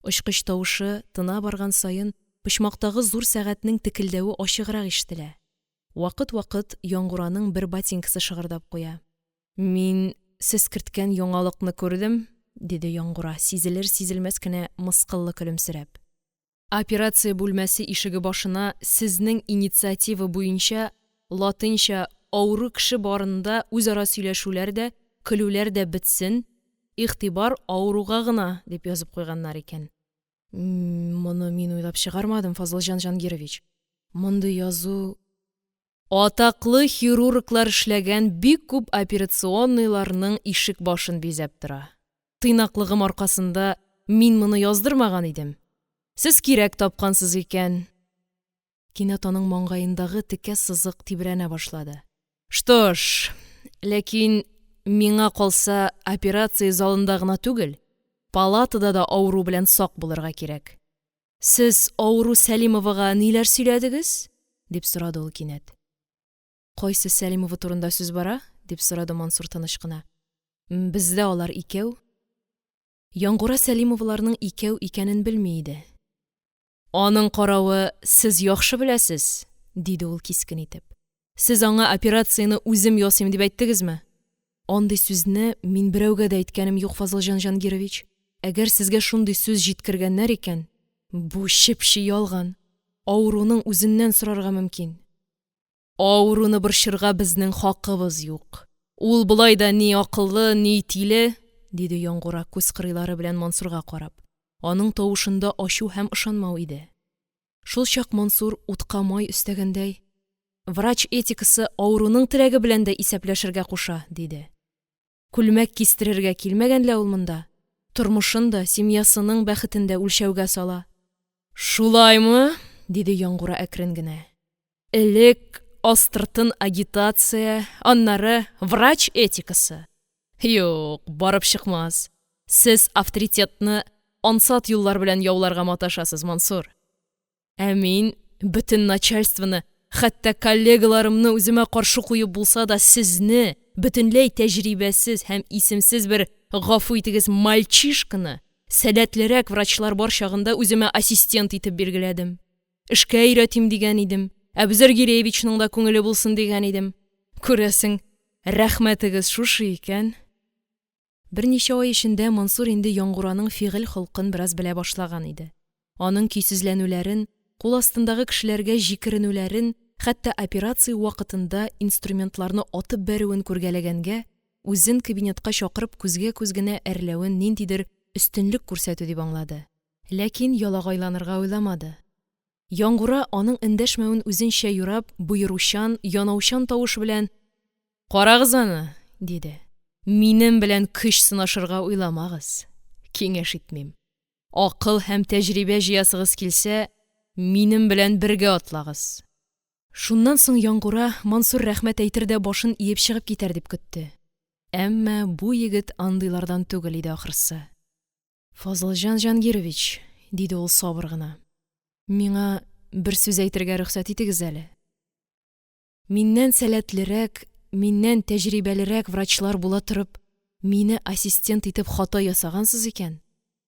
Очкыч тавышы тына барган саен, почмактагы зур сәгатьнең текелдәве ачыграк ишетелә. Вакыт-вакыт Яңгураның бер ботинкасы шыгырдап куя. Мин сез керткән яңалыкны күрдем, диде Яңгура, сизелер-сизелмәс кенә мыскыллы көлемсерәп. Операция бүлмәсе ишеге башына сезнең инициатива буенча латинча авыру кеше барында үзара сөйләшүләр дә, көлүләр дә бетсен, игътибар авыруга гына, дип язып куйганнар икән. Моны мин уйлап чыгармадым, Фазылҗан Җангирович. Мондый язу атаклы хирурглар эшләгән бик күп операционныйларның ишек башын бизәп тора. Тыйнаклыгым аркасында мин моны яздырмаган идем. Сез кирәк тапкансыз икән. Кинәт аның маңгаендагы текә сызык тибрәнә башлады. Что ж, ләкин миңа калса, операция залында гына түгел, палатада да авыру белән сак булырга кирәк. Сез авыру Сәлимовага ниләр сөйләдегез? дип сорады ул кинәт. Кайсы Сәлимова турында сүз бара? дип сорады Мансур тыныч кына. Бездә алар икәү. Яңгура Сәлимоваларның икәү икәнен белми иде. Аның каравы, сез яхшы беләсез, диде ул кискен итеп. Сез аңа операцияне үзем ясыйм дип әйттегезме? Андый сүзне мин берәүгә дә әйткәнем юк, Фазылҗан Җангирович. Әгәр сезгә шундый сүз җиткергәннәр икән, бу чеп-чи ялган. Авыруның үзеннән сорарга мөмкин. Авыруны борчырга безнең хакыбыз юк. Ул болай да ни акыллы, ни тиле, диде Яңгура, күз кырыйлары белән Мансурга карап. Аның тавышында ачу һәм ышанмау иде. Шулчак Мансур утка май өстәгәндәй: Врач этикасы авыруның теләге белән дә исәпләшергә куша, диде. Күлмәк кистерергә килмәгән лә ул монда. Тормышын да, семьясының бәхетен дә үлчәүгә сала. – Шулаймы? – диде Яңгура әкрен генә. – Элек астыртын агитация, аннары врач этикасы! Юк, барып чыкмас, сез авторитетны ансат юллар белән яуларга маташасыз, Мансур! Ә мин, бөтен начальствоны, хәтта коллегаларымны үземә каршы куеп булса да, сезне, бөтенләй тәҗрибәсез һәм исемсез бер, гафу итегез, мальчишканы, сәләтлерәк врачлар бар чагында үземә ассистент итеп билгеләдем. Эшкә өйрәтим дигән идем, Әбүзәр Гиреевичның да күңеле булсын дигән идем. Күрәсең, рәхмәтегез шушы икән! Берничә ай эчендә Мансур инде Яңгураның фигыль-холкын бераз белә башлаган иде. Аның көйсезләнүләрен, кул астындагы кешеләргә җикеренүләрен, хәтта операция вакытында инструментларны атып бәрүен күргәләгәнгә, үзен кабинетка чакырып күзгә-күз генә әрләвен ниндидер өстенлек күрсәтү дип аңлады. Ләкин ялагайланырга уйламады. Яңгура, аның эндәшмәвен үзенчә юрап, боеручан, янаучан тавыш белән: – Карагыз аны! – диде. – Минем белән көч сынашырга уйламагыз, киңәш итмим. Акыл һәм тәҗрибә җыясыгыз килсә, минем белән бергә атлагыз! Шуннан соң Яңгура, Мансур рәхмәт әйтер дә башын иеп чыгып китәр дип көтте. Әмма бу егет андыйлардан түгел иде, ахрысы. – Фазылҗан Җангирович, – диде ул сабыр гына, – миңа бер сүз әйтергә рөхсәт итегез әле. Миннән сәләтлерәк, миннән тәҗрибәлерәк врачлар була торып, мине ассистент итеп хата ясагансыз икән,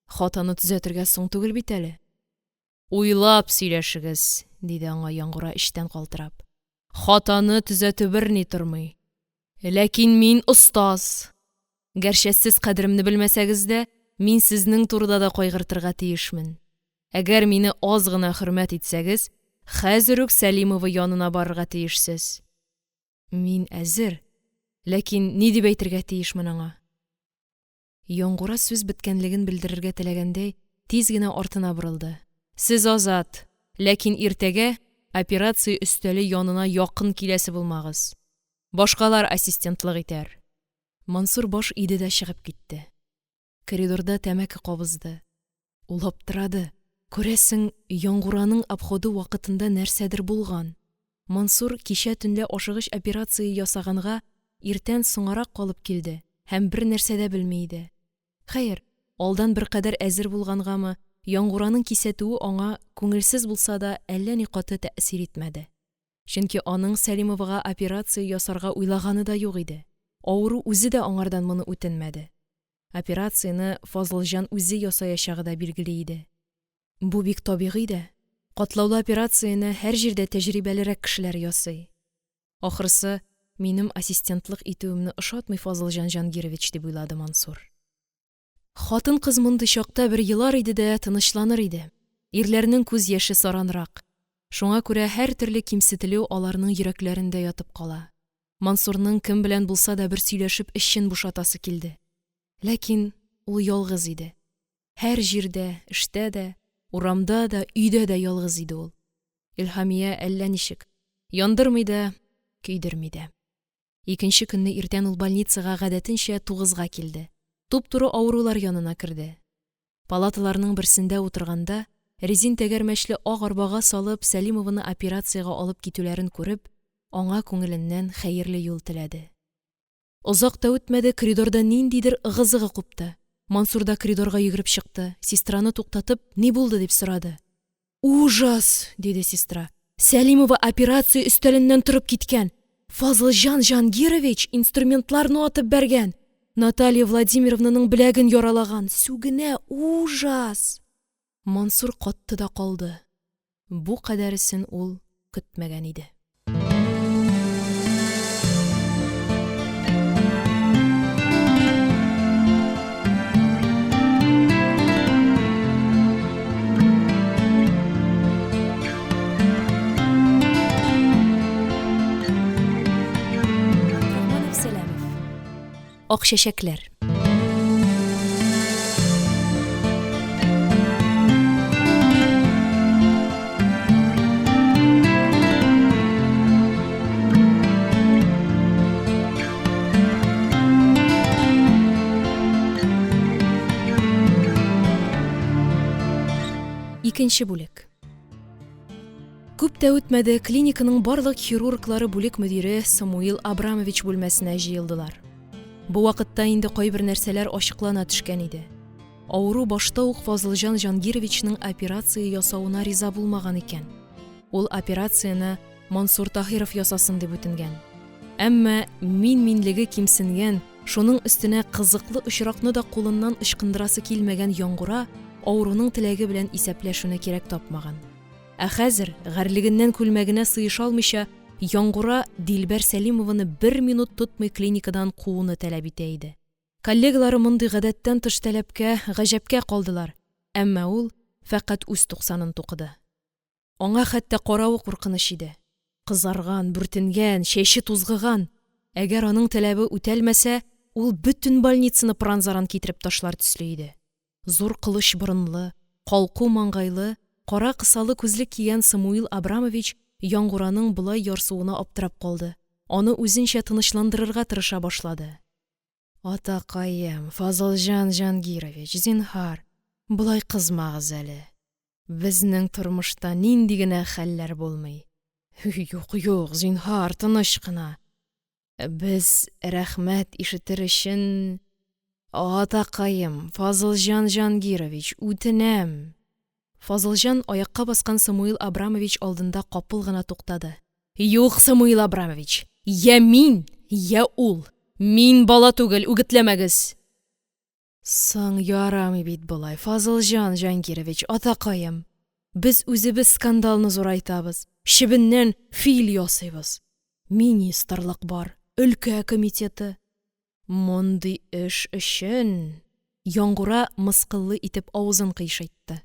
хатаны төзәтергә соң түгел бит әле. Уйлап сөйләшегез, – диде аңа Яңгура, эчтән калтырап. – Хатаны төзәтү берни тормый. Ләкин мин остаз. Гәрчә сез кадеремне белмәсәгез дә, мин сезнең турыда да кайгыртырга тиешмен. Әгәр мине аз гына хөрмәт итсәгез, хәзер үк Сәлимова янына барырга тиешсез. Мин әзер, ләкин ни дип әйтергә тиешмен аңа? Яңгура сүз беткәнлеген белдерергә теләгәндәй, тиз генә артына борылды. – Сез азат, ләкин иртәгә операция өстәле янына якын киләсе булмагыз. Башкалар ассистентлык итәр. Мансур баш иде дә чыгып китте. Коридорда тәмәке кабызды. Ул аптырады. Күрәсең, Яңгураның обходы вакытында нәрсәдер булган. Мансур кичә төнлә ашыгыч операция ясаганга, иртән соңарак калып килде һәм бернәрсә дә белми иде. Хәер, алдан беркадәр әзер булгангамы, Яңгураның кисәтүе аңа, күңелсез булса да, әллә ни каты тәэсир итмәде. Чөнки аның Сәлимовага операция ясарга уйлаганы да юк иде. Авыру үзе дә аңардан моны үтенмәде. Операцияне Фазылҗан үзе ясаячагы да билгеле иде. Бу бик табигый дә. Катлаулы операцияне һәр җирдә тәҗрибәлерәк кешеләр ясый. Ахрысы, минем ассистентлык итүемне ошатмый Фазылҗан Җангирович, дип уйлады Мансур. Хатын-кыз мондый чакта бер елар иде дә тынычланыр иде. Ирләрнең күз яше саранрак. Шуңа күрә һәртөрле кимсетелү аларның йөрәкләрендә ятып кала. Мансурның кем белән булса да бер сөйләшеп эчен бушатасы килде. Ләкин ул ялгыз иде. Һәр җирдә, эштә дә, урамда да, өйдә дә ялгыз иде ул. Илһамия әллә ничек, яндырмый да, көйдерми дә. Икенче көнне иртән ул больницага гадәтенчә 9-га килде. Туп-туры авырулар янына керде. Палаталарның берсендә утырганда, резин тәгәрмәчле ак арбага салып Сәлимованы операциягә алып китүләрен күреп, аңа күңеленнән хәерле юл теләде. Озак та үтмәде, коридорда ниндидер ыгы-зыгы купты. Мансур да коридорга йөгереп чыкты, сестраны туктатып, ни булды дип сорады. «Ужас!» – диде сестра. «Сәлимова операция өстәленнән торып киткән! Фазылҗан Җангирович инструментларны атып бәргән! Наталья Владимировнаның беләген яралаган! Сүгенә, ужас!» Мансур катты да калды. Бу кадәресен ул көтмәгән иде. Абдрахманов Сәләмов. Ак чәчәкләр. Икенче бүлек. Күп тә үтмәде, клиниканың барлык хирурглары бүлек мөдире Самуил Абрамович бүлмәсенә җыелдылар. Бу вакытта инде кайбер нәрсәләр ачыклана төшкән иде. Авыру башта ук Фазылҗан Җангировичның операция ясавына риза булмаган икән. Ул операцияне Мансур Таһиров ясасын дип үтенгән. Әмма мин-минлеге кимсенгән, шуның өстенә кызыклы очракны да кулыннан ычкындырасы килмәгән Яңгура авыруның теләге белән исәпләшүне кирәк тапмаган. Ә хәзер, гарьлегеннән күлмәгенә сыеша алмыйча, Яңгура Дилбәр Сәлимованы бер минут тотмый клиникадан кууны таләп итә иде. Коллегалары мондый гадәттән тыш таләпкә гаҗәпкә калдылар, әмма ул фәкать үз туксанын тукыды. Аңа хәтта каравы куркыныч иде. Кызарган, бүртенгән, чәче тузгыган. Әгәр аның таләбе үтәлмәсә, ул бөтен больницаны пыран-заран китереп ташлар төсле иде. Зур кылыч борынлы, калку маңгайлы, кара кысалы күзлек кигән Самуил Абрамович Яңгураның болай ярсуына аптырап калды, аны үзенчә тынычландырырга тырыша башлады. Атакаем, Фазылҗан Җангирович, зинһар, болай кызмагыз әле. Безнең тормышта нинди генә хәлләр булмый. Юк, юк, зинһар, тыныч кына. Без рәхмәт ишетер өчен... Атакаем, Фазылҗан Җангирович, үтенәм! Фазылҗан аякка баскан Самуил Абрамович алдында капыл гына туктады. Юк, Самуил Абрамович, йә мин, йә ул! Мин бала түгел, үгетләмәгез! Соң ярамый бит болай, Фазылҗан Җангирович, атакаем! Без үзебез скандалны зурайтабыз, чебеннән фил ясыйбыз. Министрлык бар, өлкә комитеты. Мондый эш өчен… Яңгура мыскыллы итеп авызын кыйшайтты.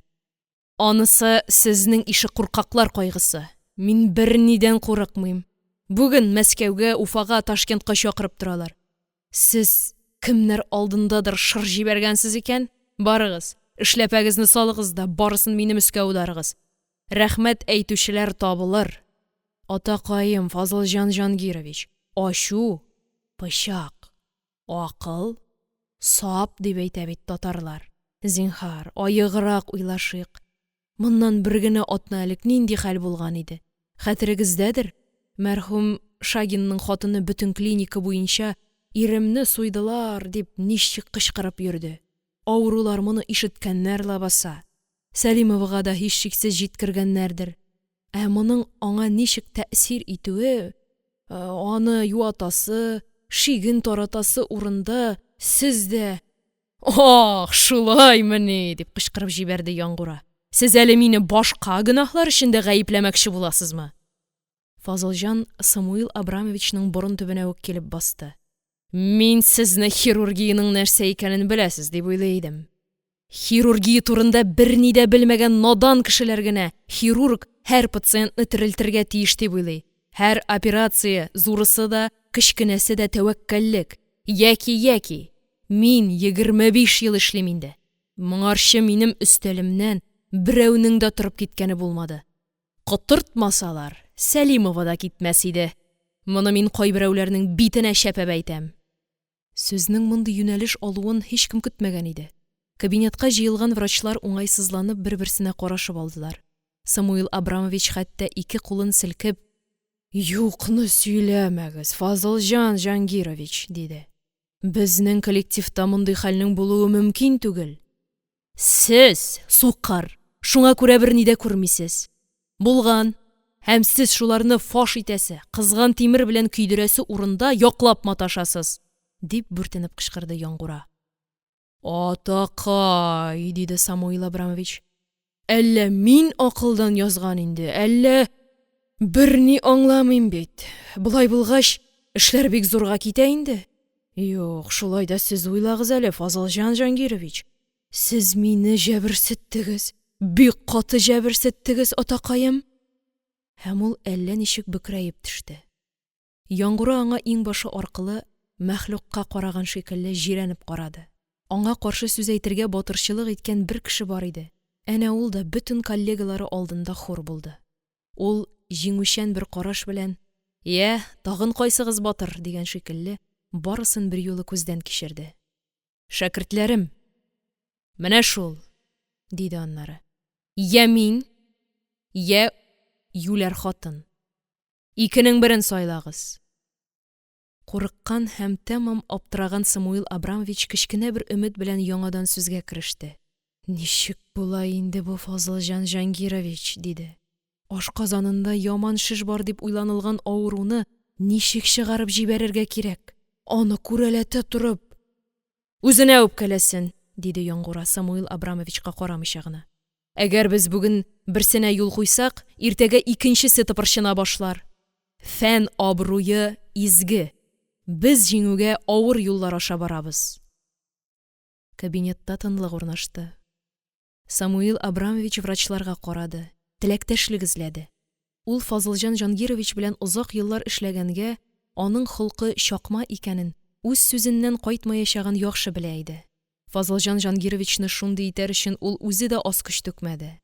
Анысы сезнең ише куркаклар кайгысы. Мин бернидән курыкмыйм. Бүген Мәскәүгә, Уфага, Ташкентка чакырып торалар. Сез кемнәр алдындадыр шыр җибәргәнсез икән, барыгыз, эшләпәгезне салыгыз да барысын минем өскә аударыгыз. Рәхмәт әйтүчеләр табылыр. Атакаем Фазылҗан Җангирович, ачу – пычак, акыл – сап, дип әйтә бит татарлар. Зинһар, аеграк уйлашыйк. Моннан бер генә атна элек нинди хәл булган иде, хәтерегездәдер, мәрхүм Шагинның хатыны бөтен клиника буенча, иремне суйдылар, дип ничек кычкырып йөрде. Авырулар моны ишеткәннәр ләбаса. Сәлимовага да һичшиксез җиткергәннәрдер. Ә моның аңа ничек тәэсир итүе, аны юатасы, шиген таратасы урында сез дә «Ах, шулаймыни!» – дип кычкырып җибәрде Яңгура. «Сез әле мине башка гөнаһлар өчен дә гаепләмәкче буласызмы?» Фазылҗан Самуил Абрамовичның борын төбенә үк килеп басты. «Мин сезне хирургиянең нәрсә икәнен беләсез дип уйлый идем. Хирургия турында берни дә белмәгән надан кешеләр генә хирург һәр пациентны терелтергә тиеш дип уйлый. Һәр операция, зурысы да, кечкенәсе дә тәвәккәллек. Яки-яки. Мин 25 ел эшлим инде. Моңарчы минем өстәлемнән берәүнең дә торып киткәне булмады. Котыртмасалар, Сәлимова да китмәс иде. Моны мин кайберәүләрнең битенә чәпәп әйтәм. Сүзнең мондый юнәлеш алуын һичкем көтмәгән иде. Кабинетка җыелган врачлар уңайсызланып бер-берсенә карашып алдылар. Самуил Абрамович хәтта ике кулын селкеп: «Юкны сөйләмәгез, Фазылҗан Җангирович!» – диде. «Безнең коллективта мондый хәлнең булуы мөмкин түгел. Сез, сукыр, шуңа күрә берни дә күрмисез. Булган! Һәм сез шуларны фаш итәсе, кызган тимер белән көйдерәсе урында яклап маташасыз! – дип бүртенеп кычкырды Яңгура. Атакай! – диде Самуил Абрамович. Әллә мин акылдан язган инде, әллә… Берни аңламыйм бит. Болай булгач, эшләр бик зурга китә инде. Юк, шулай да сез уйлагыз әле, Фазылҗан Җангирович. Сез мине җәберсеттегез, бик каты җәберсеттегез, атакаем! Һәм ул әллә ничек бөкрәеп төште. Яңгура аңа иңбашы аркылы, мәхлукка караган шикелле, җирәнеп карады. Аңа каршы сүз әйтергә батырчылык иткән бер кеше бар иде, әнә ул да бөтен коллегалары алдында хур булды. Ул җиңүчән бер караш белән: «Йә, тагын кайсыгыз батыр?» – дигән шикелле, барысын берьюлы күздән кичерде. «Шәкертләрем! Менә шул!» – диде аннары. Йә мин, йә юләр хатын – икенең берсен сайлагыз! Курыккан һәм тәмам аптыраган Самуил Абрамович кечкенә бер өмет белән яңадан сүзгә кереште: – Ничек була инде бу, Фазылҗан Җангирович? – диде. – Ашказанында яман шеш бар дип уйланылган авыруны ничек чыгарып җибәрергә кирәк, аны күрәләтә торып… – Үзенә үпкәләсен! – диде Яңгура, Самуил Абрамовичка карамыйча гына. – Әгәр без бүген берсенә юл куйсак, иртәгә икенчесе тыпырчына башлар. Фән абруе – изге, без җиңүгә авыр юллар аша барабыз. Кабинетта тынлык урнашты. Самуил Абрамович врачларга карады, теләктәшлек эзләде. Ул Фазылҗан Җангирович белән озак еллар эшләгәнгә, аның холкы чакма икәнен, үз сүзеннән кайтмаячагын яхшы белә иде. Фазылҗан Җангировичны шундый итәр өчен ул үзе дә аз көч түкмәде.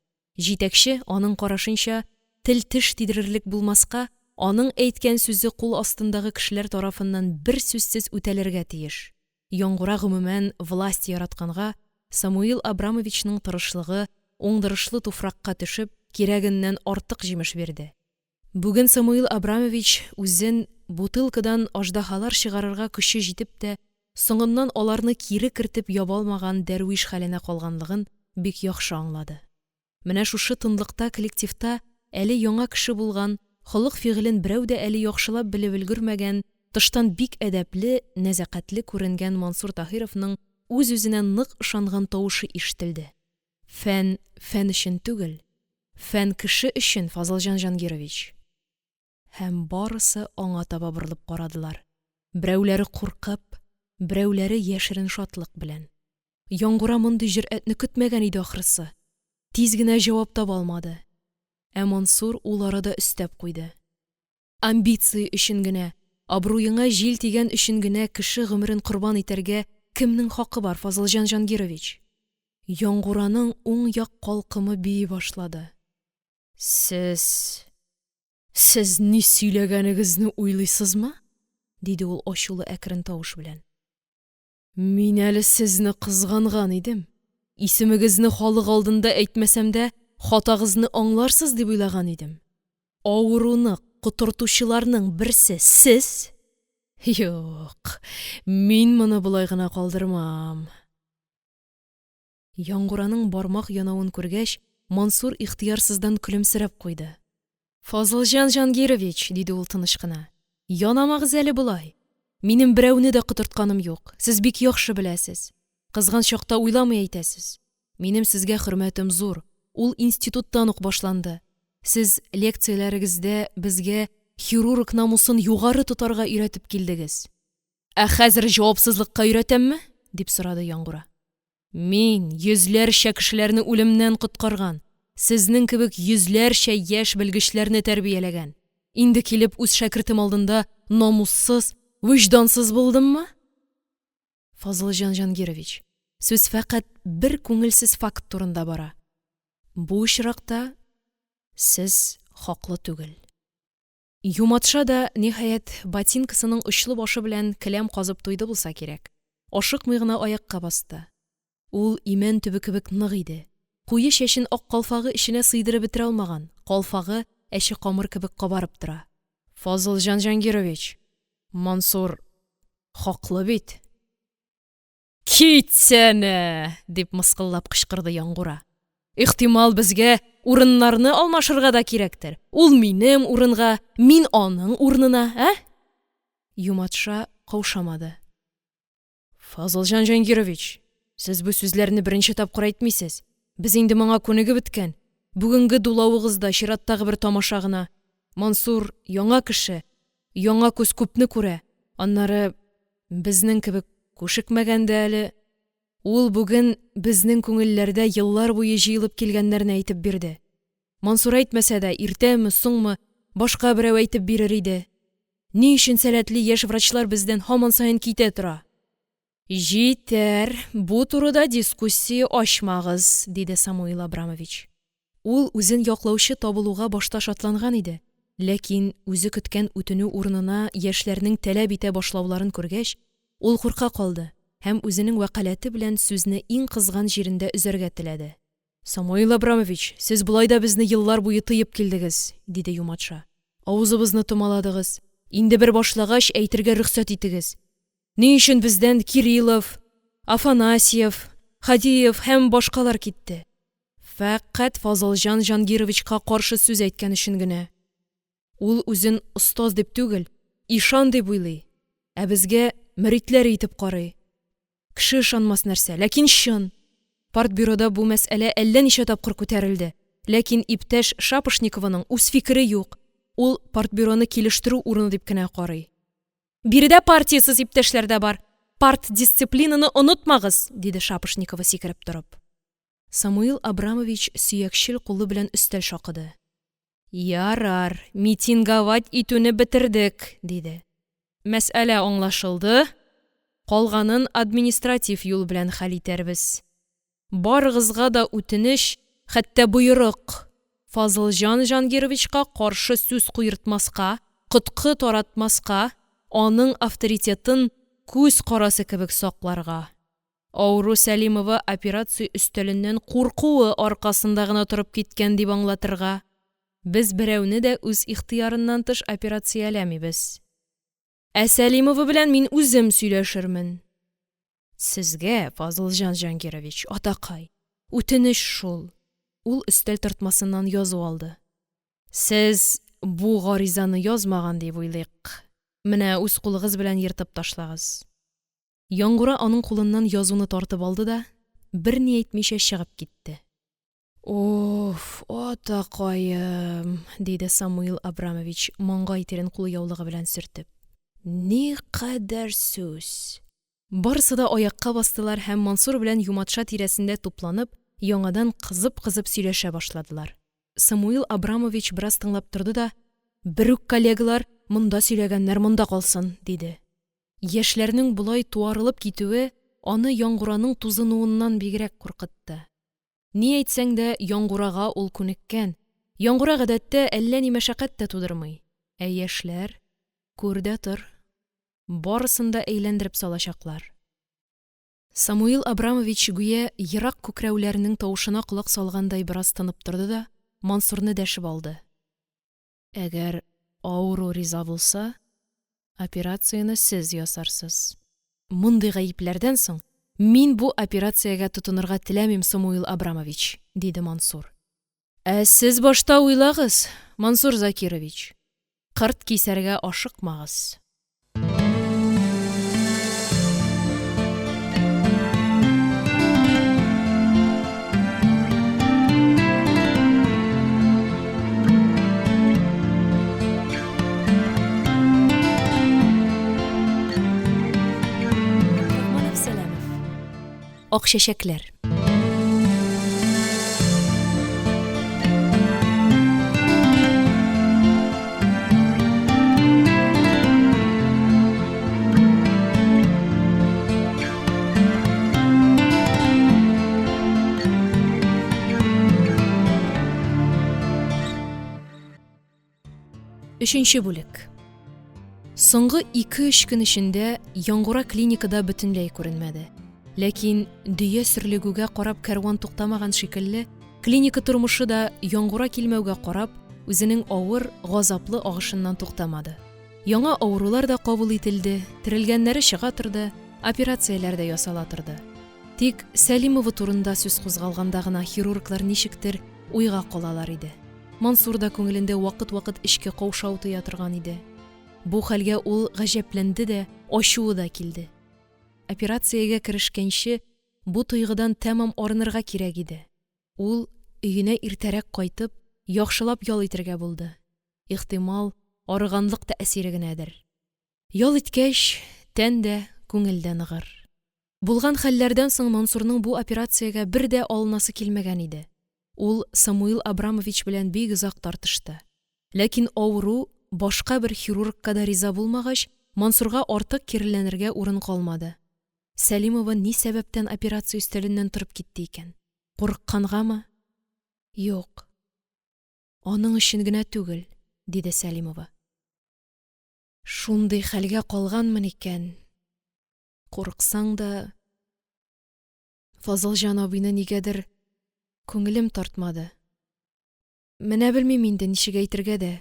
Җитәкче, аның карашынча, тел-теш тидерерлек булмаска, аның әйткән сүзе кул астындагы кешеләр тарафыннан берсүзсез үтәлергә тиеш. Яңгура, гомумән, власть яратканга, Самуил Абрамовичның тырышлыгы, уңдырышлы туфракка төшеп, кирәгеннән артык җимеш бирде. Бүген Самуил Абрамович үзен бутылкадан аждаһалар чыгарырга көче җитеп тә, соңыннан аларны кире кертеп яба алмаган дәрвиш хәленә калганлыгын бик яхшы аңлады. Менә шушы тынлыкта коллективта әле яңа кеше булган, холык-фигылен берәү дә әле яхшылап белеп өлгермәгән, тыштан бик әдәпле, нәзакәтле күренгән Мансур Таһировның үз-үзенә нык ышанган тавышы ишетелде. Фән фән өчен түгел, фән кеше өчен, Фазылҗан Җангирович! Һәм барысы аңа таба борылып карадылар. Берәүләре куркып, берәүләре яшерен шатлык белән. Яңгура мондый җөрьәтне көтмәгән иде, ахрысы. Тиз генә җавап таба алмады. Ә Мансур ул арада өстәп куйды. Амбиция өчен генә, абруеңа җил тигән өчен генә кеше гомерен корбан итәргә кемнең хакы бар, Фазылҗан Җангирович? Яңгураның уң як калкымы бии башлады. Сез… Сез ни сөйләгәнегезне уйлыйсызмы? – диде ул ачулы әкрен тавыш белән. Мин әле сезне кызганган идем, исемегезне халык алдында әйтмәсәм дә, хатагызны аңларсыз дип уйлаган идем. Авыруны котыртучыларның берсе – сез! Юк, мин моны болай гына калдырмам. Яңгураның бармак янавын күргәч, Мансур ихтыярсыздан көлемсерәп куйды. – Фазылҗан Җангирович, – диде ул тыныч кына, – янамагыз әле болай. Минем берәүне дә котыртканым юк, сез бик яхшы беләсез. Кызган чакта уйламый әйтәсез. Минем сезгә хөрмәтем зур, ул институттан ук башланды. Сез лекцияләрегездә безгә хирург намусын югары тотарга өйрәтеп килдегез. Ә хәзер җавапсызлыкка өйрәтәмме? – дип сорады Яңгура. Мин йөзләрчә кешеләрне үлемнән коткарган, сезнең кебек йөзләрчә яшь белгечләрне тәрбияләгән, инде килеп үз шәкертем алдында намуссыз, вөҗдансыз булдыммы? Фазылҗан Җангирович, сүз фәкать бер күңелсез факт турында бара. Бу очракта сез хаклы түгел. Юматша да, ниһаять, ботинкасының очлы башы белән келәм казып туйды булса кирәк, ашыкмый гына аякка басты. Ул имән төбе кебек нык иде. Куе чәчен ак калфагы эченә сыйдырып бетерә алмаган, калфагы әче камыр кебек кабарып тора. – Фазылҗан Җангирович, Мансур хаклы бит. Китсәнә! – дип мыскыллап кычкырды Яңгура. – Ихтимал, безгә урыннарны алмашырга да кирәктер. Ул минем урынга, мин аның урынына, ә? Юматша каушамады. – Фазылҗан Җангирович, сез бу сүзләрне беренче тапкыр әйтмисез. Без инде моңа күнегеп беткән. Бүгенге дулавыгыз да чираттагы бер тамаша гына. Мансур – яңа кеше, яңа күз күпне күрә. Аннары, безнең кебек күшекмәгән дә әле. Ул бүген безнең күңелләрдә еллар буе җыелып килгәннәрне әйтеп бирде. Мансур әйтмәсә дә, иртәме-соңмы, башка берәү әйтеп бирер иде. Ни өчен сәләтле яшь врачлар бездән һаман саен китә тора? Җитәр, бу турыда дискуссия ачмагыз, диде Самуил Абрамович. Ул үзен яклаучы табылуга башта шатланган иде, ләкин үзе көткән үтенү урынына яшьләрнең таләп итә башлауларын күргәч, ул курка калды һәм үзенең вәкаләте белән сүзне иң кызган җирендә өзәргә теләде. Самуил Абрамович, сез болай да безне еллар буе тыеп килдегез, – диде Юматша. – Авызыбызны томаладыгыз, инде бер башлагач, әйтергә рөхсәт итегез: ни өчен бездән Кириллов, Афанасьев, Һадиев һәм башкалар китте? Фәкать Фазылҗан Җангировичка каршы сүз әйткән өчен генә. Ул үзен остаз дип түгел, ишан дип уйлый, ә безгә мөритләре итеп карый. Кеше ышанмас нәрсә, ләкин чын! Партбюрода бу мәсьәлә әллә ничә тапкыр күтәрелде, ләкин иптәш Шапошникованың үз фикере юк, ул партбюроны килештерү урыны дип кенә карый. Биредә партиясез иптәшләр дә бар, партдисциплинаны онытмагыз, диде Шапошникова, сикереп торып. Самуил Абрамович сөякчел кулы белән өстәл шакыды. Ярар, митинговать итүне бетердек, диде. Мәсьәлә аңлашылды, калганын административ юл белән хәл итәрбез. Барыгызга да үтенеч, хәтта боерык: Фазылҗан Җангировичка каршы сүз куертмаска, коткы таратмаска, аның авторитетын күз карасы кебек сакларга. Авыру Сәлимова операция өстәленнән куркуы аркасында гына торып киткән дип аңлатырга. Без берәүне дә үз ихтыярыннан тыш операцияләмибез. Ә Сәлимова белән мин үзем сөйләшермен. Сезгә, Фазылҗан Җангирович, атакай, үтенеч шул. Ул өстәл тартмасыннан язу алды. Сез бу гаризаны язмаган дип уйлыйк. Менә үз кулыгыз белән ертып ташлагыз. Яңгура аның кулыннан язуны тартып алды да, берни әйтмичә чыгып китте. Уф, атакаем, диде Самуил Абрамович, маңгай тирен кулъяулыгы белән сөртеп. Никадәр сүз! Барысы да аякка бастылар һәм Мансур белән Юматша тирәсендә тупланып, яңадан кызып-кызып сөйләшә башладылар. Самуил Абрамович бераз тыңлап торды да: – Берүк, коллегалар, монда сөйләгәннәр монда калсын, – диде. Яшьләрнең болай туарылып китүе аны Яңгураның тузынуыннан бигрәк куркытты. Ни әйтсәң дә, Яңгурага ул күнеккән. Яңгура, гадәттә, әллә ни мәшәкать тә тудырмый. Ә яшьләр, күр дә тор, барысын да әйләндереп салачаклар. Самуил Абрамович гүя ерак күкрәүләрнең тавышына колак салгандай бераз тынып торды да Мансурны дәшеп алды. Әгәр авыру риза булса, операцияне сез ясарсыз. Мондый гаепләрдән соң мин бу операциягә тотынырга теләмим, Самуил Абрамович, диде Мансур. Ә сез башта уйлагыз, Мансур Закирович. Кырт кисәргә ашыкмагыз. Ак чәчәкләр. Өченче бүлек. Соңгы 2-3 көн эчендә Яңгура клиникада бөтенләй күренмәде. Ләкин дөя сөрлегүгә карап кәрван туктамаган шикелле, клиника тормышы да Яңгура килмәүгә карап, үзенең авыр, газаплы агышыннан туктамады. Яңа авырулар да кабул ителде, терелгәннәре чыга торды, операцияләр дә ясала торды. Тик Сәлимова турында сүз кузгалганда гына хирурглар ничектер уйга калалар иде. Мансур да күңелендә вакыт-вакыт эчке каушау тоя торган иде. Бу хәлгә ул гаҗәпләнде дә, ачуы да килде. Операциягә керешкәнче, бу тойгыдан тәмам арынырга кирәк иде. Ул, өенә иртәрәк кайтып, яхшылап ял итәргә булды. Ихтимал, арыганлык тәэсире генәдер. Ял иткәч, тән дә, күңел дә ныгыр. Булган хәлләрдән соң Мансурның бу операциягә бер дә алынасы килмәгән иде. Ул Самуил Абрамович белән бик озак тартышты. Ләкин авыру башка бер хирургка да риза булмагач, Мансурга артык киреләнергә урын калмады. Сәлимова ни сәбәптән операция өстәленнән торып китте икән? Курыккангамы? Юк. Аның өчен генә түгел, диде Сәлимова. Шундый хәлгә калганмын икән, курыксаң да, Фазылҗан абыйны нигәдер Күңелем тартмады. Менә белмим инде, ничек әйтергә дә.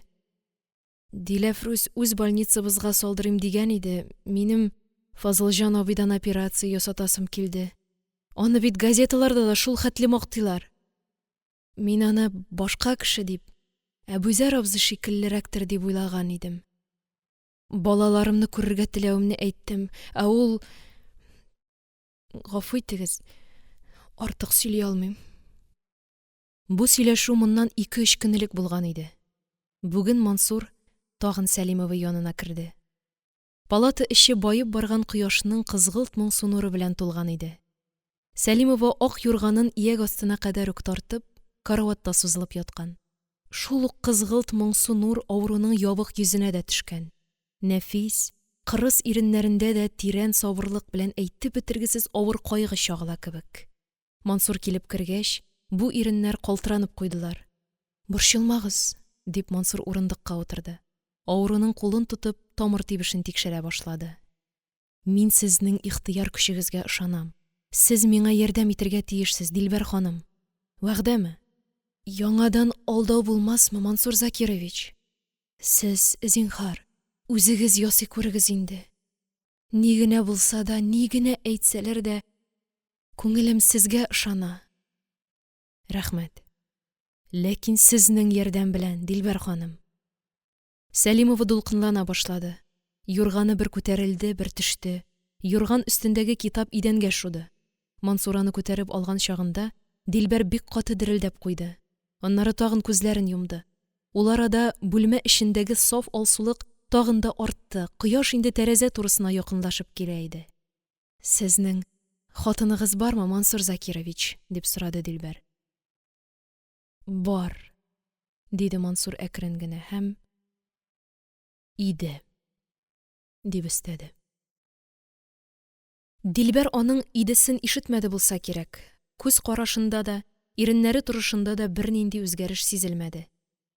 Диләфрүз үз больницабызга салдырыйм дигән иде, минем Фазылҗан абыйдан операция ясатасым килде. Аны бит газеталарда да шулхәтле мактыйлар. Мин аны башка кеше дип, Әбүзәр абзый шикеллерәктер дип уйлаган идем. Балаларымны күрергә теләвемне әйттем, ә ул… гафу итегез, артык сөйли алмыйм. Бу сөйләшү моннан ике-өч көн элек булган иде. Бүген Мансур тагын Сәлимова янына керде. Палата эче баеп барган кояшның кызгылт-моңсу нуры белән тулган иде. Сәлимова ак юрганын ияк астына кадәр үк тартып, караватта сузылып яткан. Шул ук кызгылт-моңсу нур авыруның ябык йөзенә дә төшкән. Нәфис, кырыс иреннәрендә дә тирән сабырлык белән әйтеп бетергесез авыр кайгы чагыла кебек. Мансур килеп кергәч, бу иреннәр калтыранып куйдылар. «Борчылмагыз», – дип, Мансур урындыкка утырды. Авыруның кулын тотып, тамыр тибешен тикшерә башлады. «Мин сезнең ихтыяр көчегезгә ышанам. Сез миңа ярдәм итәргә тиешсез, Дилбәр ханым. Вәгъдәме?» «Яңадан алдау булмасмы, Мансур Закирович? Сез, зинһар, үзегез ясый күрегез инде. Ни генә булса да, ни генә әйтсәләр дә, күңелем сезгә ышана. Рәхмәт. Ләкин сезнең ярдәм белән, Дилбәр ханым. Сәлимова дулкынлана башлады. Юрганы бер күтәрелде, бер төште. Юрган өстендәге китап идәнгә шуды. Мансур аны күтәреп алган чагында, Дилбәр бик каты дерелдәп куйды. Аннары тагын күзләрен йомды. Ул арада бүлмә эчендәге саф алсулык тагын да артты, кояш инде тәрәзә турысына якынлашып килә иде. Сезнең хатыныгыз бармы, Мансур Закирович? – дип сорады Дилбәр. Бар, – диде Мансур әкрен генә һәм… иде, дип өстәде. Дилбәр аның «иде»сен ишетмәде булса кирәк, күз карашында да, иреннәре торышында да бернинди үзгәреш сизелмәде.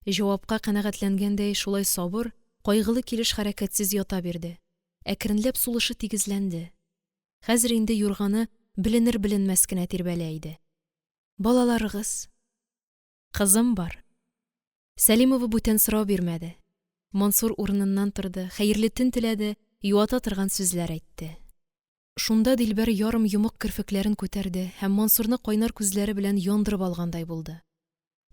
Җавапка канәгатьләнгәндәй, шулай сабыр, кайгылы килеш хәрәкәтсез ята бирде. Әкренләп сулышы тигезләнде. Хәзер инде юрганы беленер-беленмәс кенә тирбәлә иде. Балаларыгыз? Кызым бар. Сәлимова бүтән сорау бирмәде. Мансур урыныннан торды, хәерле төн теләде, юата торган сүзләр әйтте. Шунда Дилбәр ярым йомык керфекләрен күтәрде һәм Мансурны кайнар күзләре белән яндырып алгандай булды.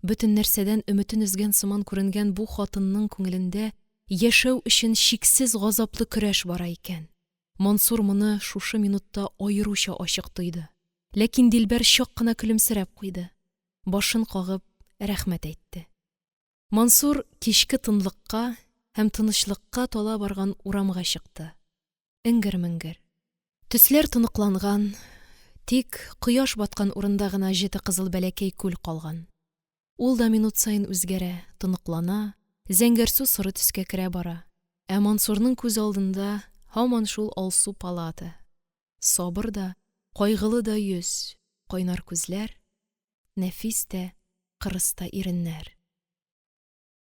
Бөтен нәрсәдән өметен өзгән сыман күренгән бу хатынның күңелендә яшәү өчен чиксез газаплы көрәш бара икән. Мансур моны шушы минутта аеруча ачык тойды. Ләкин Дилбәр чак кына көлемсерәп куйды. Башын кагып, рәхмәт әйтте. Мансур кичке тынлыкка һәм тынычлыкка тала барган урамга чыкты. Эңгер-меңгер. Төсләр тоныкланган, тик кояш баткан урында гына җете кызыл бәләкәй күл калган. Ул да минут саен үзгәрә, тоныклана, зәңгәрсу-соры төскә керә бара. Ә Мансурның күз алдында һаман шул алсу палата. Сабыр да, кайгылы да йөз, кайнар күзләр, нәфис тә, кырыс та иреннәр.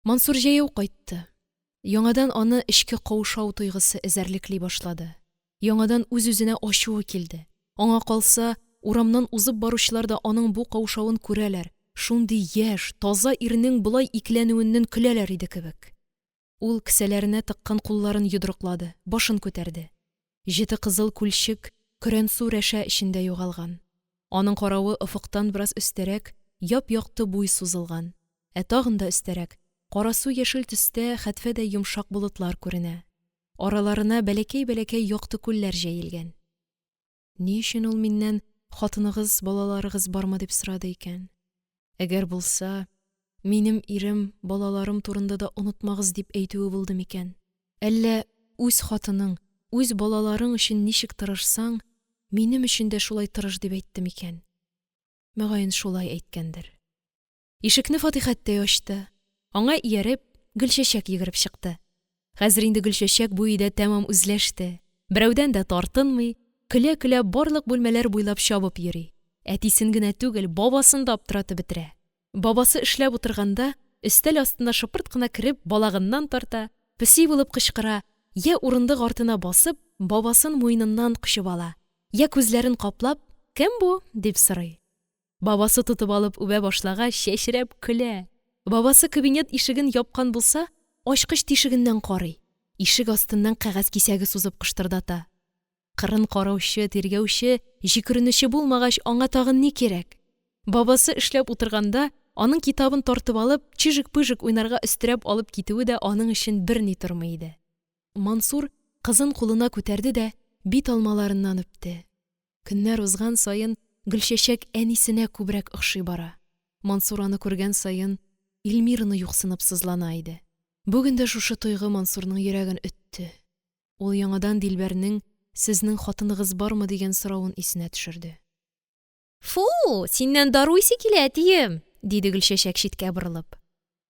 Мансур җәяү кайтты. Яңадан аны эчке каушау тойгысы эзәрлекли башлады. Яңадан үз-үзенә ачуы килде. Аңа калса, урамнан узып баручылар да аның бу каушавын күрәләр, шундый яшь, таза ирнең болай икеләнүеннән көләләр иде кебек. Ул кесәләренә тыккан кулларын йодрыклады, башын күтәрде. Җете кызыл күлчек көрәнсу рәшә эчендә югалган. Аның каравы офыктан бераз өстәрәк яп-якты буй сузылган, ә тагын да өстәрәк карасу-яшел төстә хәтфәдәй йомшак болытлар күренә. Араларына бәләкәй-бәләкәй якты күлләр җәелгән. Ни өчен ул миннән хатыныгыз, балаларыгыз бармы дип сорады икән? Әгәр булса, минем ирем, балаларым турында да онытмагыз дип әйтүе булды микән? Әллә үз хатының, үз балаларың өчен ничек тырышсаң, минем өчен дә шулай тырыш дип әйтте микән? Мөгаен, шулай әйткәндер. Ишекне Фатихәттәй ачты. Аңа ияреп, Гөлчәчәк йөгереп чыкты. Хәзер инде Гөлчәчәк бу өйдә тәмам үзләште. Берәүдән дә тартынмый, көлә-көлә барлык бүлмәләр буйлап чабып йөри. Әтисен генә түгел, бабасын да аптыратып бетерә. Бабасы эшләп утырганда, өстәл астына шыпырт кына кереп, балагыннан тарта, песи булып кычкыра, йә урындык артына басып, бабасын муеныннан кочып ала, йә күзләрен каплап, «Кем бу?» дип сорый. Бабасы тотып алып үбә башлагач, чәчрәп көлә. Бабасы кабинет ишеген япкан булса, ачкыч тишегеннән карый, ишек астыннан кәгазь кисәге сузып кыштырдата. Кырын караучы, тиргәүче, җикеренүче булмагач, аңа тагын ни кирәк? Бабасы эшләп утырганда, аның китабын тартып алып, чижик-пыжик уйнарга өстерәп алып китүе дә аның өчен берни тормый иде. Мансур кызын кулына күтәрде дә бит алмаларыннан үпте. Көннәр узган саен, Гөлчәчәк әнисенә күбрәк охшый бара. Мансур аны күргән саен Эльмираны юксынып сызлана иде. Бүген дә шушы тойгы Мансурның йөрәген өтте. Ул яңадан Дилбәрнең «Сезнең хатыныгыз бармы?» дигән соравын исенә төшерде. Фу, синнән дару исе килә, әтием! – диде Гөлчәчәк, читкә борылып.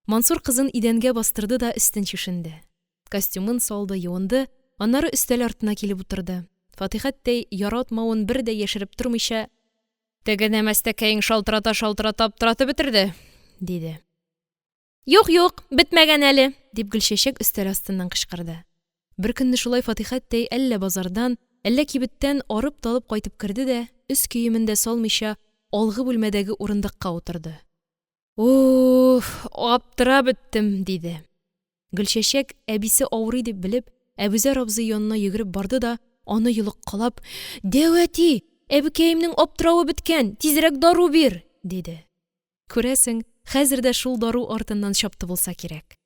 Мансур кызын идәнгә бастырды да өстен чишенде. Костюмын салды, юынды, аннары өстәл артына килеп утырды. Фатихәттәй, яратмавын бер дә яшереп тормыйча: – Теге нәмәстәкәең шалтырата-шалтырата аптыратып бетерде, – диде. Юк, юк, бетмәгән әле, дип, Гөлчәчәк өстәл астыннан кычкырды. Беркөнне шулай Фатихәттәй әллә базардан, әллә кибеттән арып-талып кайтып керде дә, өс киемен дә салмыйча, алгы бүлмәдәге урындыкка утырды. Уф, аптырап беттем, диде. Гөлчәчәк, әбисе авырый дип белеп, Әбүзәр абзый янына йөгереп барды да, аны йолыккалап: – Дәү әти, әбекәемнең аптыравы беткән, тизрәк дару бир! – диде. Күрәсең, хәзер дә шул дару артыннан чапты булса кирәк.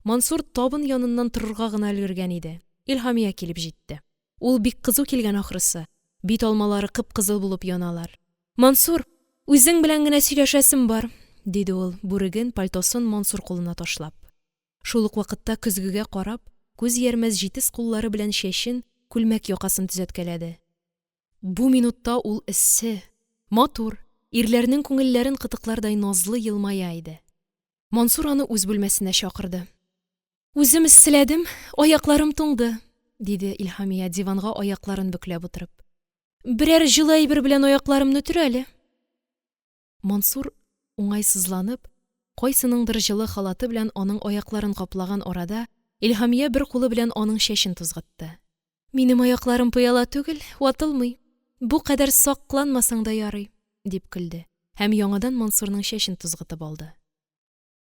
Мансур табын яныннан торырга гына өлгергән иде, Илһамия килеп җитте. Ул бик кызу килгән ахрысы, бит алмалары кып-кызыл булып яналар. – Мансур, үзең белән генә сөйләшәсем бар, – диде ул, бүреген, пальтосын Мансур кулына ташлап. Шул ук вакытта көзгегә карап, күз иярмәс җитез куллары белән чәчен, күлмәк якасын төзәткәләде. Бу минутта ул эссе, матур, ирләрнең күңелләрен кытыклардай назлы елмая иде. Мансур аны үз бүлмәсенә чакырды. Үзем эсселәдем, аякларым туңды, диде Илһамия, диванга аякларын бөкләп утырып. Берәр җылы әйбер белән аякларымны төр әле. Мансур, уңайсызланып, кайсыныңдыр җылы халаты белән аның аякларын каплаган арада, Илһамия бер кулы белән аның чәчен тузгытты. Минем аякларым пыяла түгел, ватылмый. Бу кадәр сакланмасаң да ярый, дип көлде һәм яңадан Мансурның чәчен тузгытып алды.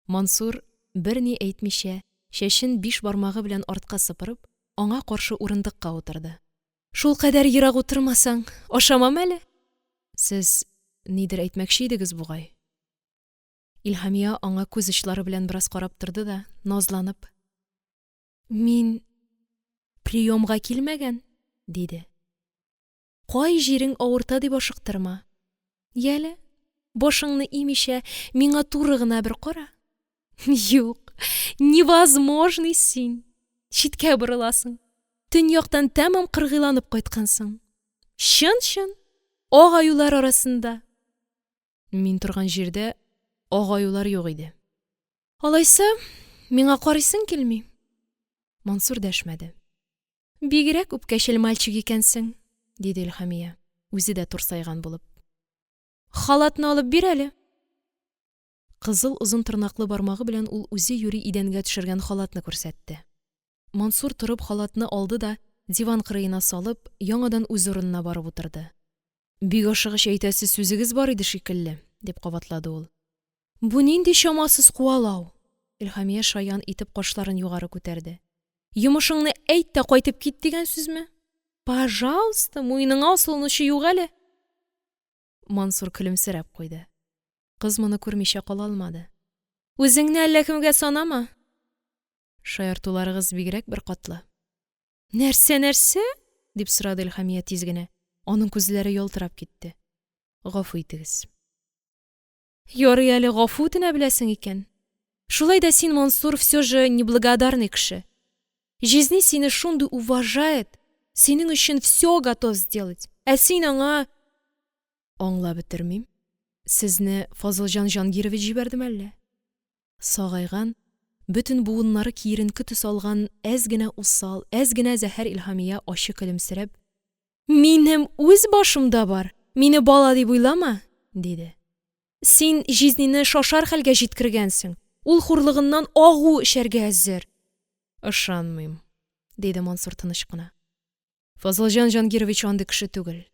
Мансур, берни әйтмичә, чәчен биш бармагы белән артка сыпырып, аңа каршы урындыкка утырды. Шулкадәр ерак утырмасаң, ашамам әле. Сез нидер әйтмәкче идегез бугай. Илһамия аңа күз очлары белән бераз карап торды да, назланып: Мин приемга килмәгән, диде. Кай җирең авырта дип ашыктырма. Яле, башыңны имичә, миңа туры гына бер кара. Юк, невозможный син. Читкә борыласың. Төньяктан тәмам кыргыйланып кайткансың. Чын-чын, ак аюлар арасында. Мин торган җирдә ак аюлар юк иде. Алайса, миңа карыйсың килми? Мансур дәшмәде. Бигрәк үпкәчел мальчик икәнсең, диде Илһамия, үзе дә турсайган булып. Халатны алып бир әле. Кызыл озын тырнаклы бармагы белән ул үзе юри идәнгә төшергән халатны күрсәтте. Мансур торып халатны алды да, диван кырыена салып, яңадан үз урынына барып утырды. Бик ашыгыч әйтәсе сүзегез бар иде шикелле, дип кабатлады ул. Бу нинди чамасыз куалау? Илһамия шаян итеп кашларын югары күтәрде. Йомышыңны әйт тә кайтып кит дигән сүзме? Пожалуйста, муеныңа асылынучы юк әле. Мансур көлемсерәп куйды. Кыз моны күрмичә кала алмады. Үзеңне әллә кемгә санама. Шаяртуларыгыз бигрәк беркатлы. Нәрсә, нәрсә? дип сорады Илһамия тиз генә. Аның күзләре ялтырап китте. Гафу итегез. Ярый әле гафу үтенә беләсең икән. Шулай да син, Мансур, все же неблагодарный кеше. Җизни сине шундый уважает, синең өчен все готов сделать, ә син аңа... Аңлап бетермим. Сезне Фазылҗан Җангирович җибәрдеме әллә? Сагайган, бөтен буыннары киеренке төс алган әз генә усал, әз генә зәһәр Илһамия ачы көлемсерәп: Минем үз башым да бар, мине бала дип уйлама, диде. Син җизнине шашар хәлгә җиткергәнсең, ул хурлыгыннан агу эчәргә әзер. Ышанмыйм, диде Мансур тыныч кына. Фазылҗан Җангирович андый кеше түгел.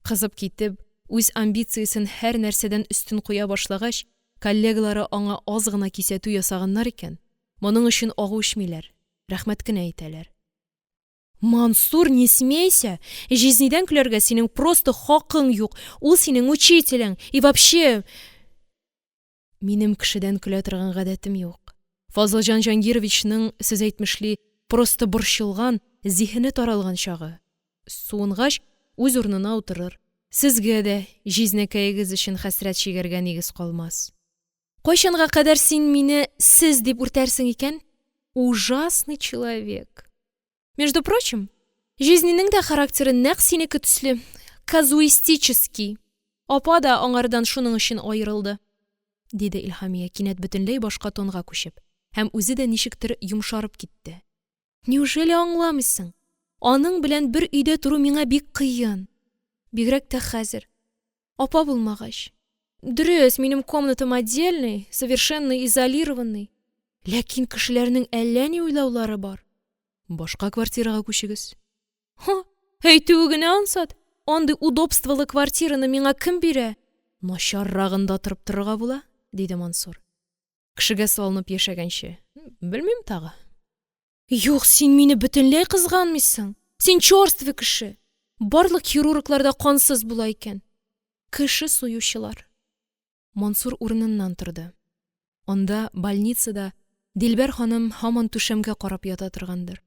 Кызып китеп, Үз амбициясен һәрнәрсәдән өстен куя башлагач, коллегалары аңа аз гына кисәтү ясаганнар икән, моның өчен агу эчмиләр, рәхмәт кенә әйтәләр. Мансур, не смейся! Җизнидән көләргә синең просто хакың юк, ул синең учителең, и вообще… Минем кешедән көлә торган гадәтем юк. Фазылҗан Җангировичның, сез әйтмешли, просто борчылган, зиһене таралган чагы, суынгач, үз урынына утырыр, сезгә дә җизнәкәегез өчен хәсрәт чигәргә нигез калмас. Кайчанга кадәр син мине «сез» дип үртәрсең икән? Ужасный человек! Между прочим, җизнинең дә характеры нәкъ синеке төсле, казуистический. Апа да аңардан шуның өчен аерылды, диде Илһамия, кинәт бөтенләй башка тонга күчеп, һәм үзе дә ничектер йомшарып китте. Неужели аңламыйсың? Аның белән бер өйдә тору миңа бик кыен. Бигрәк тә хәзер, апа булмагач. Дөрес, минем комнатам отдельный, совершенно изолированный, ләкин кешеләрнең әллә ни уйлаулары бар. Башка квартирага күчегез. Һо, әйтүе генә ансат! Андый удобстволы квартираны миңа кем бирә? Начаррагында торып торырга була, диде Мансур. Кешегә салынып яшәгәнче, белмим тагы. Юк, син мине бөтенләй кызганмыйсың. Син чёрствый кеше. Барлык хирурглар да кансыз була икән. Кеше суючылар. Мансур урыныннан торды. Анда, больницада, Дилбәр ханым һаман түшәмгә карап ята торгандыр.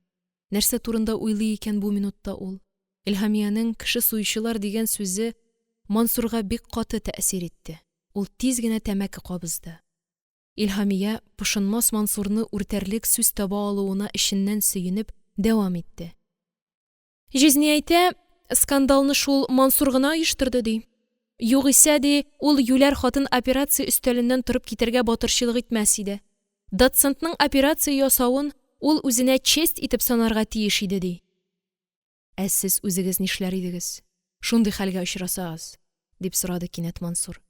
Нәрсә турында уйлый икән бу минутта ул? Илһамиянең «кеше суючылар» дигән сүзе Мансурга бик каты тәэсир итте. Ул тиз генә тәмәке кабызды. Илһамия, пошынмас Мансурны үртәрлек сүз таба алуына эченнән сөенеп, дәвам итте. Җизни әйтә, скандалны шул Мансур гына оештырды, ди. Югыйсә, ди, ул юләр хатын операция өстәленнән торып китәргә батырчылык итмәс иде. Доцентның операция ясавын ул үзенә честь итеп санарга тиеш иде, ди. Ә сез үзегез нишләр идегез, шундый хәлгә очрасагыз? – дип сорады кинәт Мансур.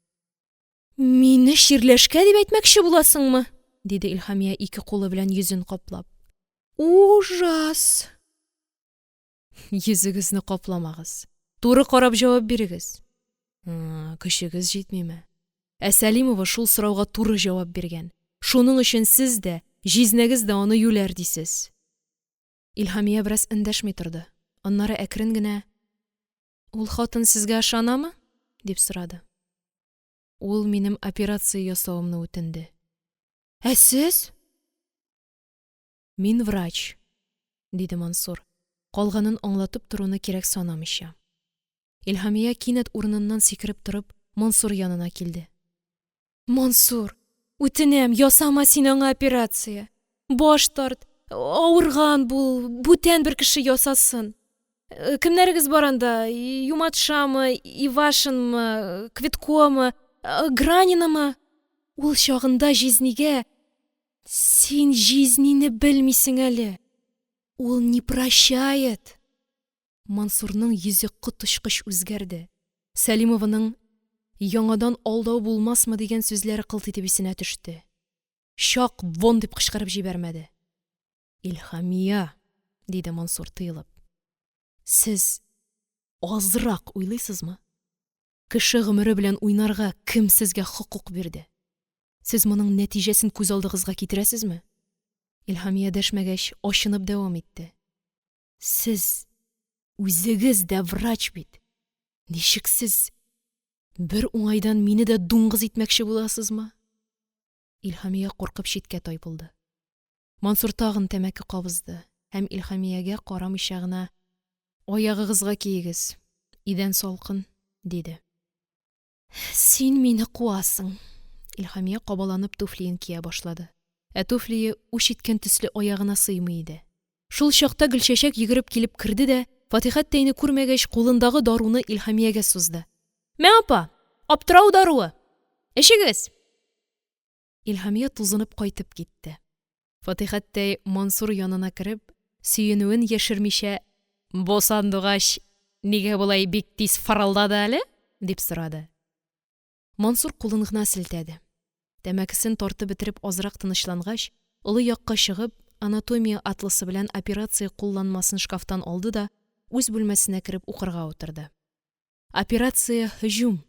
Мине чирләшкә дип әйтмәкче буласыңмы? – диде Илһамия, ике кулы белән йөзен каплап. Ужас! Йөзегезне капламагыз, туры карап җавап бирегез. Көчегез җитмиме? Ә Сәлимова шул сорауга туры җавап биргән. Шуның өчен сез дә, җизнәгез дә аны юләр дисез. Илһамия бераз эндәшми торды. Аннары әкрен генә: Ул хатын сезгә ышанамы? – дип сорады. Ул минем операция ясавымны үтенде. Ә сез? Мин врач, диде Мансур, калганын аңлатып торуны кирәк санамыйча. Илһамия кинәт урыныннан сикереп торып, Мансур янына килде. Мансур, үтенәм, ясама син аңа операция. Баш тарт, авырган бул, бүтән бер кеше ясасын. Кемнәрегез бар анда, Юматшамы, Ивашинмы, Квиткомы, Гранинамы? Ул чагында җизнигә: Син җизнине белмисең әле, ул не прощает! Мансурның йөзе коточкыч үзгәрде. Сәлимованың «Яңадан алдау булмасмы?» дигән сүзләре кылт итеп исенә төште. Чак «вон!» дип кычкырып җибәрмәде. «Илһамия!» – диде Мансур, тыелып. «Сез азрак уйлыйсызмы? Кеше гомере белән уйнарга кем сезгә хокук бирде? Сез моның нәтиҗәсен күз алдыгызга китерәсезме?» Илһамия дәшмәгәч, ачынып дәвам итте. Сез үзегез дә врач бит, ничек сез бер уңайдан мине дә дуңгыз итмәкче буласызмы? Илһамия куркып читкә тайпылды. Мансур тагын тәмәке кабызды һәм Илһамиягә карамыйча гына: «Аягыгызга киегез, идән салкын», – диде. Син мине куасың! Илһамия кабаланып туфлиен кия башлады. Ә туфлие үч иткән төсле аягына сыймый иде. Шул чакта Гөлчәчәк йөгереп килеп керде дә, Фатихәттәйне күрмәгәч, кулындагы даруны Илһамиягә сузды. – Мә, апа, аптырау даруы! Эчегез! Илһамия тузынып кайтып китте. Фатихәттәй, Мансур янына кереп, сөенүен яшермичә: – Бу сандугач нигә болай бик тиз фырылдады әле? – дип сорады. Мансур кулын гына селтәде. Тәмәкесен тартып бетереп азрак тынычлангач, олы якка чыгып, анатомия атласы белән операция кулланмасын шкафтан алды да үз бүлмәсенә кереп укырга утырды. Операция – һөҗүм,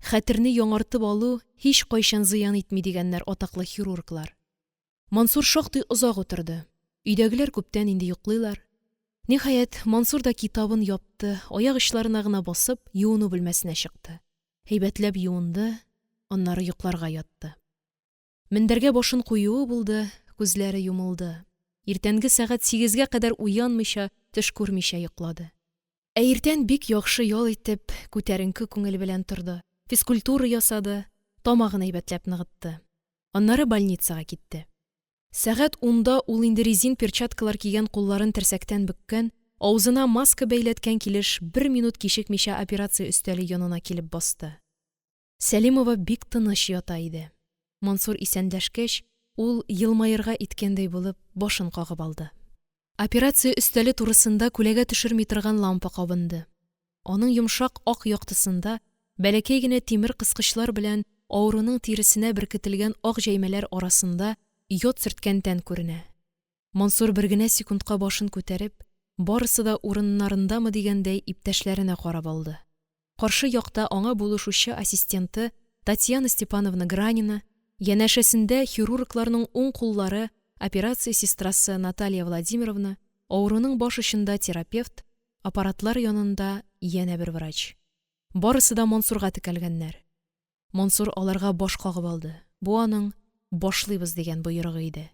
хәтерне яңартып алу һичкайчан зыян итми, дигәннәр атаклы хирурглар. Мансур шактый озак утырды, өйдәгеләр күптән инде йоклыйлар. Ниһаять, Мансур да китабын япты, аяк очларына гына басып, юыну бүлмәсенә чыкты. Һәйбәтләп юынды, аннары йокларга ятты. Мендәргә башын куюы булды, күзләре йомылды. Иртәнге сәгать 8-гә кадәр уянмыйча, төш күрмичә йоклады. Ә иртән бик яхшы ял итеп, күтәренке күңел белән торды, физкультура ясады, тамагын әйбәтләп ныгытты. Аннары больницага китте. Сәгать 10-да ул инде резин перчаткалар кигән кулларын терсәктән бөккән, авызына маска бәйләткән килеш бер минут кичекмичә операция өстәле янына килеп басты. Сәлимова бик тыныч ята иде. Мансур исәнләшкәч, ул елмаерга иткәндәй булып, башын кагып алды. Операция өстәле турысында күләгә төшерми торган лампа кабынды. Аның йомшак ак яктысында бәләкәй генә тимер кыскычлар белән авыруның тиресенә беркетелгән ак җәймәләр арасында йод сөрткән тән күренә. Мансур бер генә секундка башын күтәреп, барысы да урыннарындамы дигәндәй иптәшләренә карап алды. Каршы якта аңа булышучы ассистенты Татьяна Степановна Гранина, янәшәсендә хирургларның уң куллары, операция сестрасы Наталья Владимировна, авыруның баш очында терапевт, аппаратлар янында янә бер врач. Барысы да Мансурга текәлгәннәр. Мансур аларга баш кагып алды. Бу аның «башлыйбыз» дигән боерыгы иде.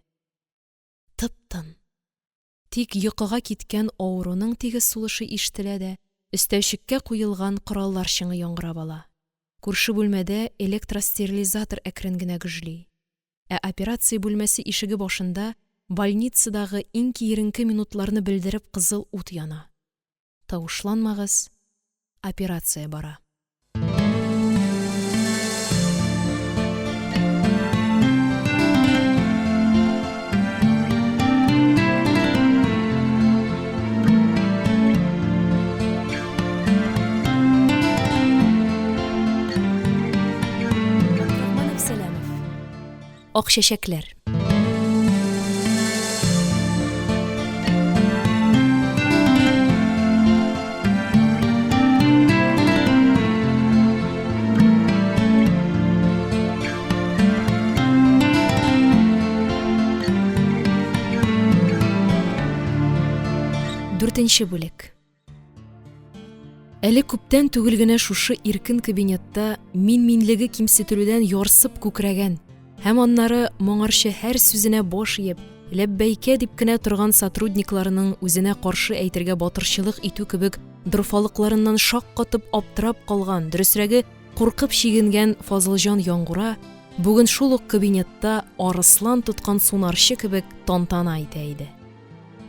Тып-тын. Тик йокыга киткән авыруның тигез сулышы ишетелә дә, өстәлчеккә куелган кораллар чыңы яңгырап ала. Күрше бүлмәдә электростерилизатор әкрен генә гөжли. Ә операция бүлмәсе ишеге башында больницадагы иң киеренке минутларны белдереп кызыл ут яна. Тавышланмагыз, операция бара. Ак чәчәкләр. Дүртенче бүлек. Әле күптән түгел генә шушы иркен кабинетта мин-минлеге кимсетелүдән ярсып күкрәгән һәм аннары моңарчы һәр сүзенә баш иеп, ләббәйкә дип кенә торган сотрудникларының үзенә каршы әйтергә батырчылык итү кебек дорфалыкларыннан шаккатып аптырап калган, дөресрәге, куркып чигенгән Фазылҗан Яңгура бүген шул ук кабинетта арыслан тоткан сунарчы кебек тантана итә иде.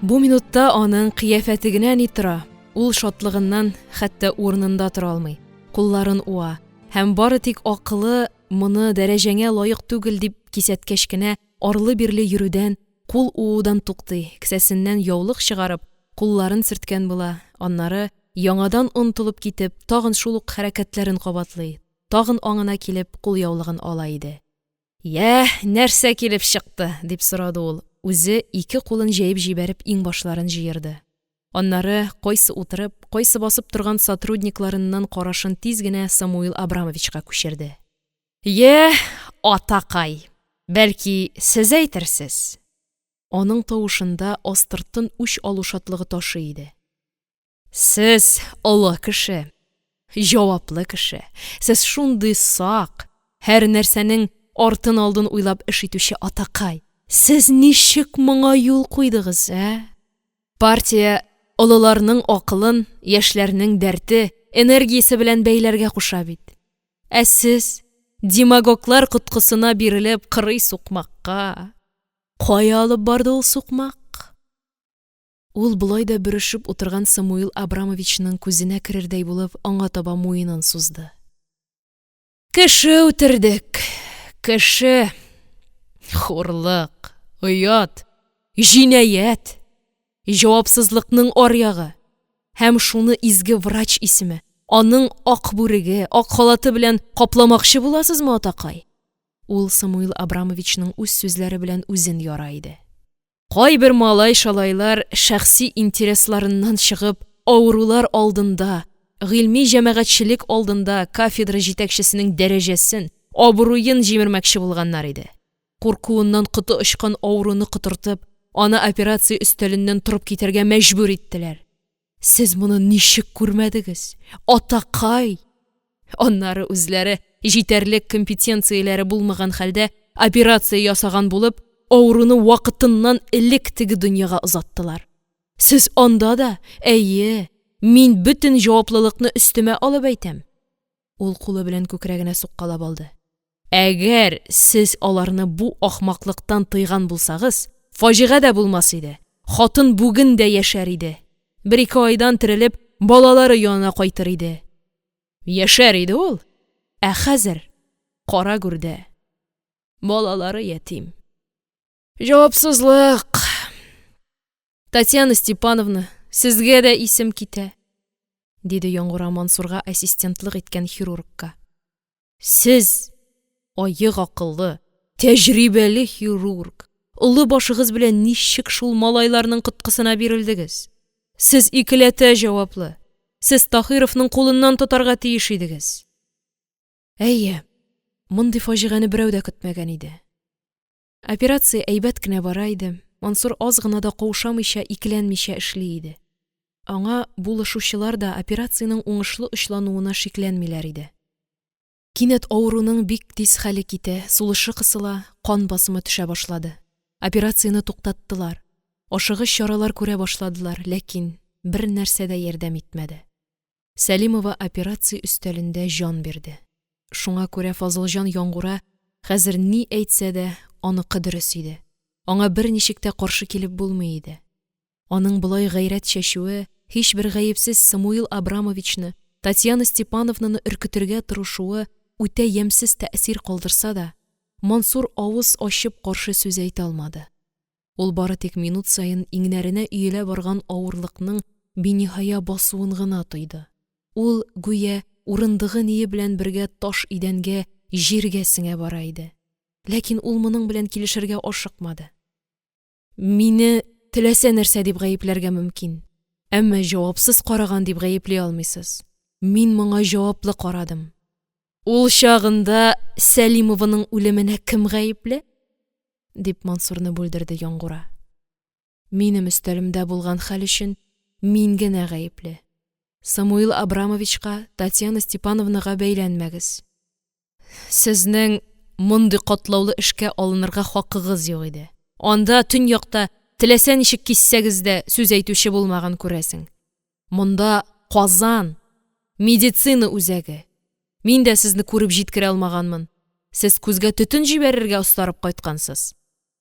Бу минутта аның кыяфәте генә ни тора, ул шатлыгыннан хәтта урынында тора алмый, кулларын уа һәм бары тик акылы моны дәрәҗәңә лаек түгел дип кисәткәч кенә арлы-бирле йөрүдән, кул уудан туктый, кесәсеннән яулык чыгарып, кулларын сөрткән була, аннары, яңадан онытылып китеп, тагын шул ук хәрәкәтләрен кабатлый, тагын аңына килеп, кулъяулыгын ала иде. Йә, нәрсә килеп чыкты? дип сорады ул, үзе ике кулын җәеп җибәреп иңбашларын җыерды. Аннары кайсы утырып, кайсы басып торган сотрудникларыннан карашын тиз генә Самуил Абрамовичка күчерде. Йә, атакай, бәлки, сез әйтерсез? Аның тавышында астыртын үч алу шатлыгы ташый иде. Сез олы кеше, җаваплы кеше, сез шундый сак, һәр нәрсәнең артын-алдын уйлап эш итүче атакай. Сез ничек моңа юл куйдыгыз, ә? Партия олыларның акылын яшьләрнең дәрте, энергиясе белән бәйләргә куша бит. Ә сез, демагоглар коткысына бирелеп, кырый сукмакка. Кая алып барды ул сукмак? Ул болай да бөрешеп утырган Самуил Абрамовичның күзенә керердәй булып, аңа таба муенын сузды. Кеше үтердек! Кеше! Хурлык! Оят! Җинаять! Җавапсызлыкның аръягы! Һәм шуны изге врач исеме, аның ак бүреге, ак халаты белән капламакчы буласызмы, атакай? Ул Самуил Абрамовичның үз сүзләре белән үзен яра иде. Кайбер малай-шалайлар шәхси интересларыннан чыгып, авырулар алдында, Гыйльми җәмәгатьчелек алдында кафедра җитәкчесенең дәрәҗәсен, абруен җимермәкче булганнар иде. Куркуыннан коты очкан авыруны котыртып, аны операция өстәленнән торып китәргә мәҗбүр иттеләр. Сез моны ничек күрмәдегез, атакай? Аннары үзләре, җитәрлек компетенцияләре булмаган хәлдә, операция ясаган булып, авыруны вакытыннан элек теге дөньяга озаттылар. Сез анда да, әйе, мин бөтен җаваплылыкны өстемә алып әйтәм, – ул кулы белән күкрәгенә суккалап алды, – әгәр сез аларны бу ахмаклыктан тыйган булсагыз, фаҗига дә булмас иде, хатын бүген дә яшәр иде, бер-ике айдан, терелеп, балалары янына кайтыр иде. Яшәр иде ул! Ә хәзер кара гүрдә, балалары ятим. Җавапсызлык! Татьяна Степановна, сезгә дә исем китә, – диде Яңгура Мансурга ассистентлык иткән хирургка. Сез, аек акыллы, тәҗрибәле хирург, олы башыгыз белән ничек шул малайларның коткысына бирелдегез? Сез икеләтә җаваплы, сез Таһировның кулыннан тотарга тиеш идегез. Әйе, мондый фаҗигане берәү дә көтмәгән иде. Операция әйбәт кенә бара иде, Мансур аз гына да каушамыйча, икеләнмичә эшли иде. Аңа булышучылар да операциянең уңышлы очлануына шикләнмиләр иде. Кинәт авыруның бик тиз хәле китә, сулышы кысыла, кан басымы төшә башлады. Операцияне туктаттылар. Ашыгыч чаралар күрә башладылар, ләкин бернәрсә дә ярдәм итмәде. Сәлимова операция өстәлендә җан бирде. Шуңа күрә Фазылҗан Яңгура хәзер ни әйтсә дә, аныкы дөрес иде. Аңа берничек тә каршы килеп булмый иде. Аның болай гайрәт чәчүе, һичбер гаепсез Самуил Абрамовичны, Татьяна Степановнаны өркетергә тырышуы үтә ямьсез тәэсир калдырса да, Мансур авыз ачып каршы сүз әйтә алмады. Ул бары тик минут саен иңнәренә өелә барган авырлыкның биниһая басуын гына тойды. Ул, гүя, урындыгы-ние белән бергә таш идәнгә, җиргә сеңә бара иде. Ләкин ул моның белән килешергә ашыкмады. Мине теләсә нәрсә дип гаепләргә мөмкин, әмма җавапсыз караган дип гаепли алмыйсыз. Мин моңа җаваплы карадым. Ул чагында Сәлимованың үлеменә кем гаепле? дип Мансурны бүлдерде Яңгура. Минем өстәлемдә булган хәл өчен мин генә гаепле. Самуил Абрамовичка, Татьяна Степановнага бәйләнмәгез. Сезнең мондый катлаулы эшкә алынырга хакыгыз юк иде. Анда, төньякта, теләсә ничек киссәгез дә, сүз әйтүче булмаган, күрәсең. Монда Казан, медицина үзәге. Мин дә сезне күреп җиткерә алмаганмын. Сез күзгә төтен җибәрергә остарып кайткансыз.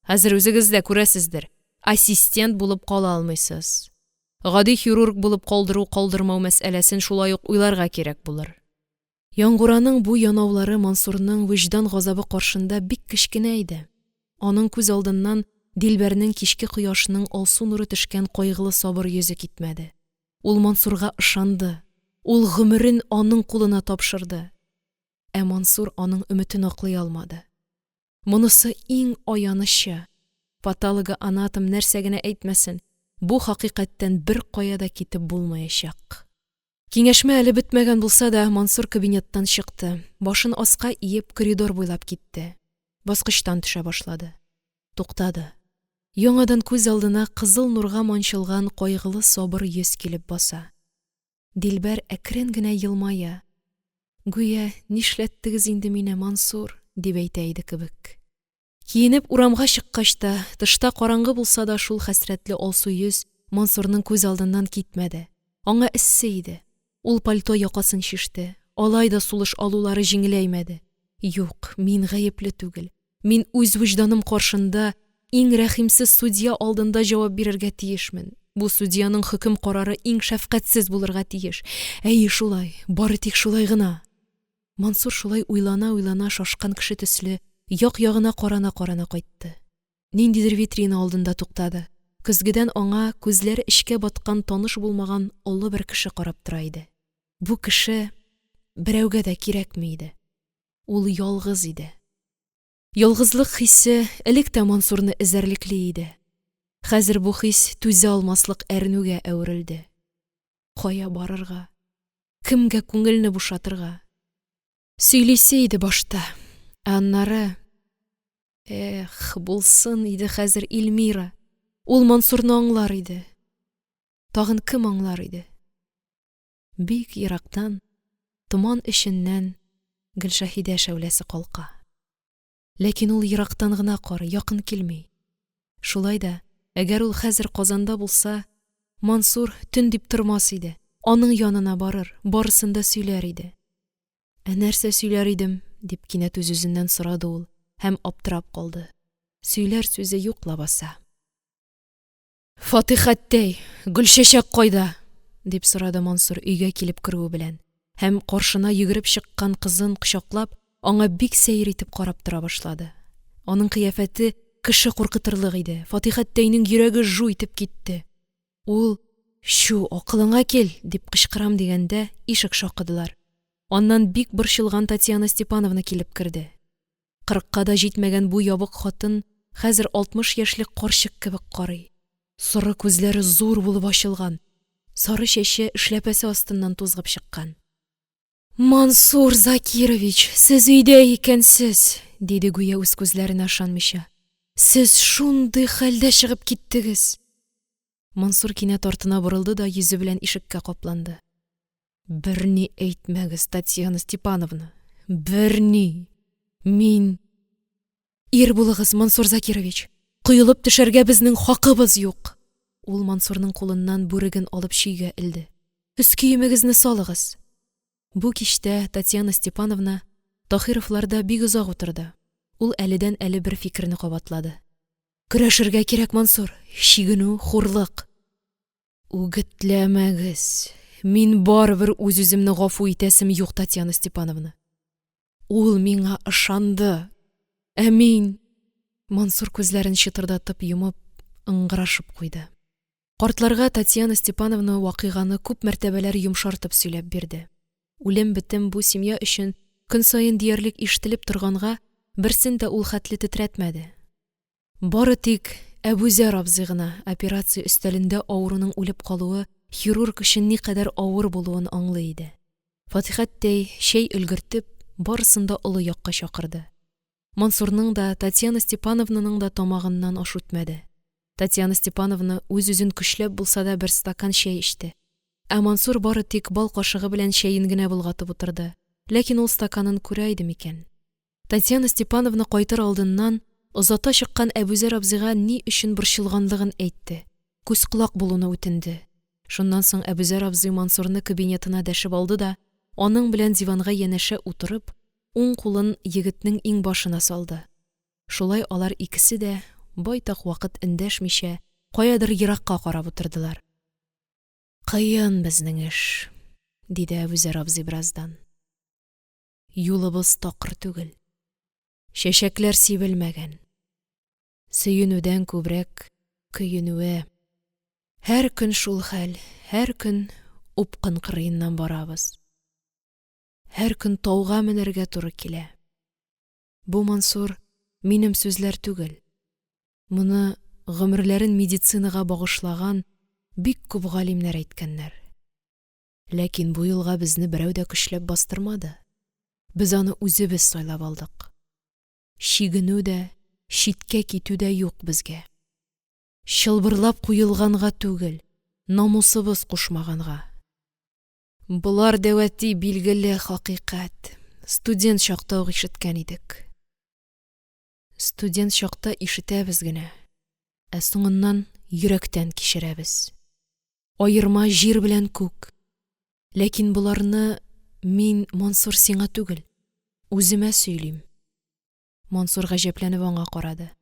Хәзер үзегез дә күрәсездер, ассистент булып кала алмыйсыз. Гади хирург булып калдыру-калдырмау мәсьәләсен шулай ук уйларга кирәк булыр. Яңгураның бу янаулары Мансурның вөҗдан газабы каршында бик кечкенә иде. Аның күз алдыннан Дилбәрнең кичке кояшның алсу нуры төшкән кайгылы сабыр йөзе китмәде. Ул Мансурга ышанды, ул гомерен аның кулына тапшырды. Ә Мансур аның өметен аклый алмады. Монысы иң аянычы. Паталогоанатом нәрсә генә әйтмәсен, бу хакыйкатьтән беркая да китеп булмаячак. Киңәшмә әле бетмәгән булса да, Мансур кабинеттан чыкты, башын аска иеп, коридор буйлап китте. Баскычтан төшә башлады. Туктады. Яңадан күз алдына кызыл нурга манчылган кайгылы сабыр йөз килеп баса. Дилбәр әкрен генә елмая. Гүя, нишләттегез инде мине, Мансур, дип әйтә иде кебек. Киенеп урамга чыккач та, тышта караңгы булса да, шул хәсрәтле алсу йөз Мансурның күз алдыннан китмәде. Аңа эссе иде. Ул пальто якасын чиште. Алай да сулыш алулары җиңеләймәде. Юк, мин гаепле түгел. Мин үз вөҗданым каршында, иң рәхимсез судья алдында җавап бирергә тиешмен. Бу судьяның хөкем карары иң шәфкатьсез булырга тиеш. Әйе, шулай, бары тик шулай гына. Мансур шулай уйлана-уйлана шашкан кеше төсле як-ягына карана-карана кайтты. Ниндидер витрина алдында туктады. Көзгедән аңа күзләре эчкә баткан таныш булмаган олы бер кеше карап тора иде. Бу кеше берәүгә дә кирәкми иде. Ул ялгыз иде. Ялгызлык хисе элек тә Мансурны эзәрлекли иде. Хәзер бу хис түзә алмаслык әрнүгә әверелде. Кая барырга? Кемгә күңелне бушатырга? Сөйлисе иде башта, ә аннары… Эх, булсын иде хәзер Эльмира, ул Мансурны аңлар иде, тагын кем аңлар иде?! Бик ерактан, томан эченнән Гөлшәһидә шәүләсе калка. Ләкин ул ерактан гына карый, якын килми. Шулай да, әгәр ул хәзер Казанда булса, Мансур, төн дип тормас иде, аның янына барыр, барысын да сөйләр иде. Ә нәрсә сөйләр идем? – дип, кинәт үз-үзеннән сорады ул һәм аптырап калды: сөйләр сүзе юк лабаса! – Фатихәттәй, Гөлчәчәк кайда? – дип сорады Мансур, өйгә килеп керүе белән, һәм, каршына йөгереп чыккан кызын кочаклап, аңа бик сәер итеп карап тора башлады. Аның кыяфәте кеше куркытырлык иде, Фатихәттәйнең йөрәге жу итеп китте. Ул: «Чү, акылыңа кил!» – дип кычкырам дигәндә, ишек шакыдылар. Аннан бик борчылган Татьяна Степановна килеп керде. Кырыкка да җитмәгән бу ябык хатын хәзер 60 яшьлек карчык кебек карый, соры күзләре зур булып ачылган, сары чәче эшләпәсе астыннан тузгып чыккан. – Мансур Закирович, сез өйдә икәнсез! – диде, гүя үз күзләренә ышанмыйча. – Сез шундый хәлдә чыгып киттегез! Мансур кинәт артына борылды да йөзе белән ишеккә капланды. – Берни әйтмәгез, Татьяна Степановна, берни! Мин… Ир булыгыз, Мансур Закирович, коелып төшәргә безнең хакыбыз юк! Ул Мансурның кулыннан бүреген алып чөйгә элде. – Өс киемегезне салыгыз! Бу кичтә Татьяна Степановна Таһировларда бик озак утырды. Ул әледән-әле бер фикерне кабатлады: – Көрәшергә кирәк, Мансур, чигенү – хурлык! Үгетләмәгез, мин барыбер үз-үземне гафу итәсем юк, Татьяна Степановна! Ул миңа ышанды, ә мин… Мансур күзләрен чытырдатып йомып, ыңгырашып куйды. Картларга Татьяна Степановна вакыйганы күп мәртәбәләр йомшартып сөйләп бирде. Үлем-бетем бу семья өчен көн саен диярлек ишетелеп торганга, берсен дә ул хәтле тетрәтмәде. Бары тик Әбүзәр абзый гына операция өстәлендә авыруның үлеп калуы хирург өчен никадәр авыр булуын аңлый иде. Фатихәттәй, чәй өлгертеп, барысын да олы якка чакырды. Мансурның да, Татьяна Степановнаның да тамагыннан аш үтмәде. Татьяна Степановна үз-үзен көчләп булса да бер стакан чәй эчте. Ә Мансур бары тик бал кашыгы белән чәен генә болгатып утырды. Ләкин ул стаканын күрә иде микән? Татьяна Степановна кайтыр алдыннан озата чыккан Әбүзәр абзыйга ни өчен борчылганлыгын әйтте, күз-колак булуны үтенде. Шуннан соң Әбүзәр абзый Мансурны кабинетына дәшеп алды да, аның белән диванга янәшә утырып, уң кулын егетнең иңбашына салды. Шулай алар икесе дә, байтак вакыт эндәшмичә, каядыр еракка карап утырдылар. Кыен безнең эш, – диде Әбүзәр абзый бераздан. Юлыбыз такыр түгел, чәчәкләр сибелмәгән. Сөенүдән күбрәк көенүе. Һәр көн шул хәл, һәр көн упкын кырыеннан барабыз. Һәр көн тауга менәргә туры килә. Бу, Мансур, минем сүзләр түгел. Моны гомерләрен медицинага багышлаган бик күп галимнәр әйткәннәр. Ләкин бу юлга безне берәү дә көчләп бастырмады. Без аны үзебез сайлап алдык. Чигенү дә, читкә китү дә юк безгә. Чылбырлап куелганга түгел, намусыбыз кушмаганга. Болар, дәү әти, билгеле хакыйкать, студент чакта ук ишеткән идек. Студент чакта ишетәбез генә, ә соңыннан йөрәктән кичерәбез. Аерма җир белән күк. Ләкин боларны мин, Мансур, сиңа түгел, үземә сөйлим. Мансур гаҗәпләнеп аңа карады.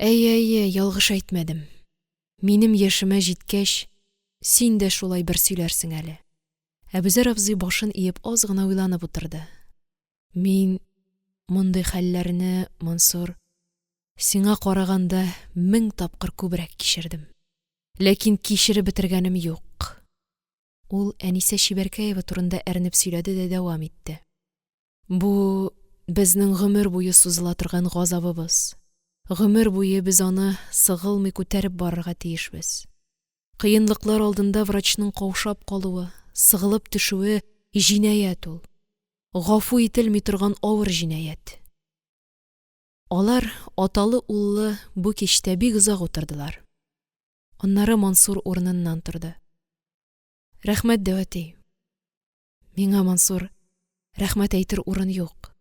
Әйе, әйе, ялгыш әйтмәдем. Минем яшемә җиткәч, син дә шулай бер сөйләрсең әле. Әбүзәр абзый башын иеп аз гына уйланып утырды. Мин мондый хәлләрне, Мансур, сиңа караганда 1000 тапкыр күбрәк кичердем. Ләкин кичереп бетергәнем юк. Ул Әнисә Чибәркәева турында әрнеп сөйләде дә дәвам итте. Бу безнең гомер буе сузыла торган газабыбыз. Гомер буе без аны сыгылмый күтәреп барырга тиешбез. Кыенлыклар алдында врачның каушап калуы, сыгылып төшүе җинаять ул, гафу ителми торган авыр җинаять. Алар аталы-уллы бу кичтә бик озак утырдылар. Аннары Мансур урыныннан торды: – Рәхмәт, дәү әти! Миңа, Мансур, рәхмәт әйтер урын юк,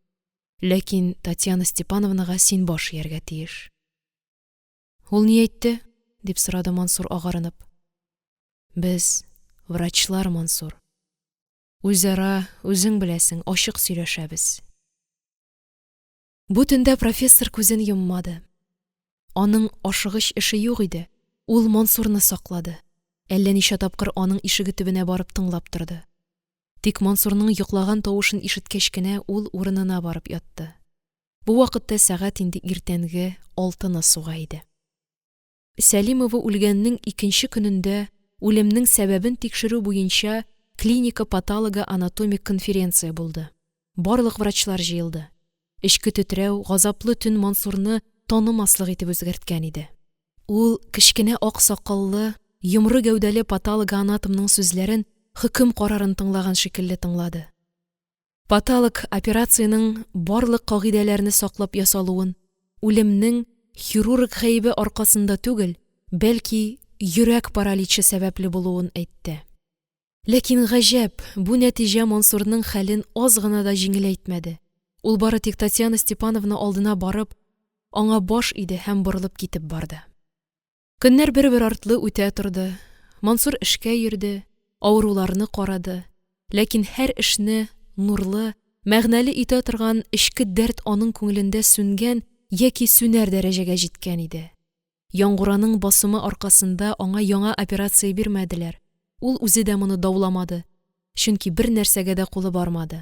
ләкин Татьяна Степановнага син баш ияргә тиеш. Ул ни әйтте? – дип сорады Мансур, агарынып. Без врачлар, Мансур, үзара, үзең беләсең, ачык сөйләшәбез. Бу төндә профессор күзен йоммады. Аның ашыгыч эше юк иде, ул Мансурны саклады, әллә ничә тапкыр аның ишеге төбенә барып тыңлап торды. Тик Мансурның йоклаган тавышын ишеткәч кенә, ул урынына барып ятты. Бу вакытта сәгать инде иртәнге 6-ны суга иде. Сәлимова үлгәннең икенче көнендә үлемнең сәбәбен тикшерү буенча клиника-патологоанатомик конференция булды. Барлык врачлар җыелды. Эчке тетрәү, газаплы төн Мансурны танымаслык итеп үзгәрткән иде. Ул кечкенә ак сакаллы, йомры гәүдәле патологоанатомның сүзләрен хөкем карарын тыңлаган шикелле тыңлады. Патолог операциянең барлык кагыйдәләрне саклап ясалуын, үлемнең хирург гаебе аркасында түгел, бәлки йөрәк параличы сәбәпле булуын әйтте. Ләкин гаҗәп, бу нәтиҗә Мансурның хәлен аз гына да җиңеләйтмәде. Ул бары тик Татьяна Степановна алдына барып, аңа баш иде һәм борылып китеп барды. Көннәр бер-бер артлы үтә торды. Мансур эшкә йөрде, авыруларны карады. Ләкин һәр эшне нурлы, мәгънәле итә торган эчке дәрт аның күңелендә сүнгән яки сүнәр дәрәҗәгә җиткән иде. Яңгураның басымы аркасында аңа яңа операция бирмәделәр. Ул үзе дә моны дауламады, чөнки бернәрсәгә дә кулы бармады.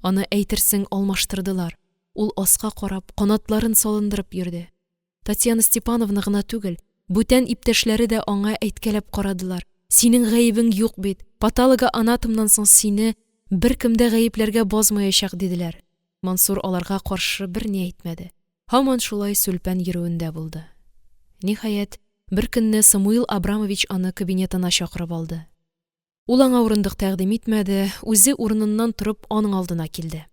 Аны, әйтерсең, алмаштырдылар. Ул аска карап, канатларын салындырып йөрде. Татьяна Степановна гына түгел, бүтән иптәшләре дә аңа әйткәләп карадылар: синең гаебең юк бит, патологоанатомнан соң сине беркем дә гаепләргә базмаячак, диделәр. Мансур аларга каршы берни әйтмәде. Һаман шулай сүлпән йөрүендә булды. Ниһаять, беркөнне Самуил Абрамович аны кабинетына чакырып алды. Ул аңа урындык тәкъдим итмәде, үзе урыныннан торып аның алдына килде.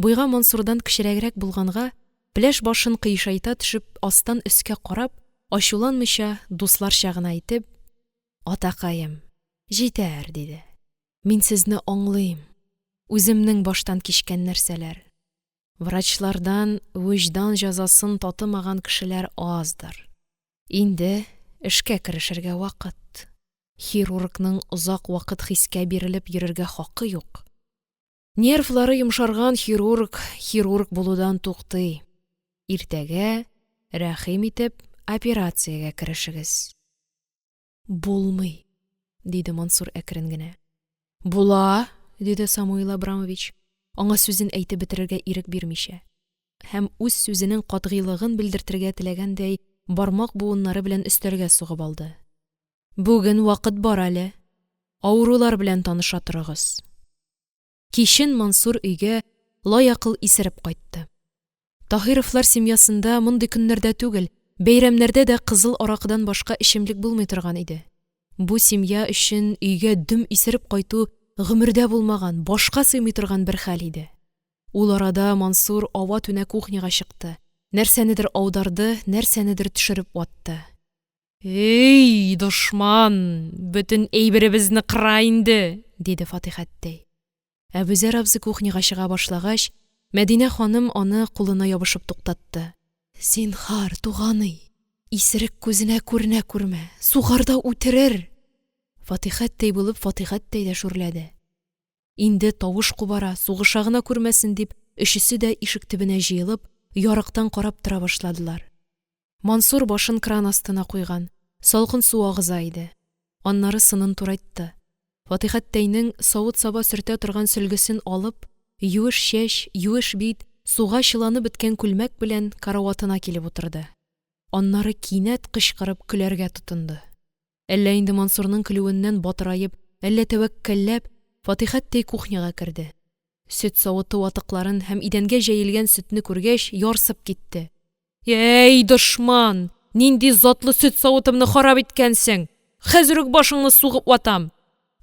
Буйга Мансурдан кечерәгрәк булганга, пеләш башын кыйшайта төшеп, астан өскә карап, ачуланмыйча, дусларча гына итеп: – Атакаем, җитәр, – диде. – Мин сезне аңлыйм. Үземнең баштан кичкән нәрсәләр. Врачлардан вөҗдан җәзасын татымаган кешеләр аздыр. Инде эшкә керешергә вакыт. Хирургның озак вакыт хискә бирелеп йөрергә хакы юк. Нервлары йомшарган хирург хирург булудан туктый. Иртәгә, рәхим итеп, операциягә керешегез. Булмый, диде Мансур әкрен генә. Була, диде Самуил Абрамович, аңа сүзен әйтеп бетерергә ирек бирмичә. Һәм үз сүзенең катгыйлыгын белдертергә теләгәндәй, бармак буыннары белән өстәлгә сугып алды. Бүген вакыт бар әле. Авырулар белән таныша торыгыз. Кичен Мансур өйгә лаякыл исереп кайтты. Таһировлар семьясында мондый көннәрдә түгел, бәйрәмнәрдә дә кызыл аракыдан башка эчемлек булмый торган иде. Бу семья өчен өйгә дөм исереп кайту гомердә булмаган, башка сыймый торган бер хәл иде. Ул арада Мансур ава-түнә кухняга чыкты, нәрсәнедер аударды, нәрсәнедер төшереп ватты. «Әй, дошман, бөтен әйберебезне кыра инде!» – диде Фатихәттәй. Әбүзәр абзый кухняга чыга башлагач, Мәдинә ханым аны кулына ябышып туктатты. – Зинһар, туганый, исерек күзенә күренә күрмә, сугар да үтерер! Фатихәттәй булып Фатихәттәй дә шүрләде. Инде тавыш кубара, сугыша гына күрмәсен дип, өчесе дә ишек төбенә җыелып, ярыктан карап тора башладылар. Мансур башын кран астына куйган, салкын су агыза иде. Аннары сынын турайтты. Фатихәттәйнең савыт-саба сөртә торган сөлгесен алып, юеш чәч, юеш бит, суга чыланып беткән күлмәк белән караватына килеп утырды. Аннары кинәт кычкырып көләргә тотынды. Әллә инде Мансурның көлүеннән батыраеп, әллә тәвәккәлләп, Фатихәттәй кухняга керде. Сөт савыты ватыкларын һәм идәнгә җәелгән сөтне күргәч, ярсып китте. Әй, дошман! Нинди затлы сөт савытымны харап иткәнсең! Хәзер үк башыңны сугып ватам!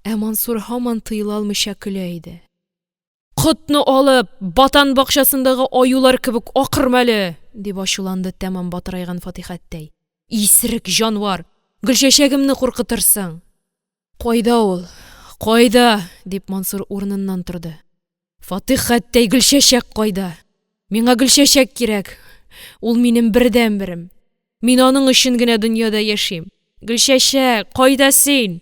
Ә Мансур һаман тыела алмыйча көлә иде. – Котны алып, Батан бакчасындагы аюлар кебек акырма әле! – дип ачуланды тәмам батырайган Фатихәттәй. – Исерек җанвар, Гөлчәчәгемне куркытырсың! – Кайда ул, кайда? – дип, Мансур урыныннан торды. – Фатихәттәй, Гөлчәчәк кайда? Миңа Гөлчәчәк кирәк, ул минем бердәнберем, мин аның өчен генә дөньяда яшим. Гөлчәчәк, кайда син?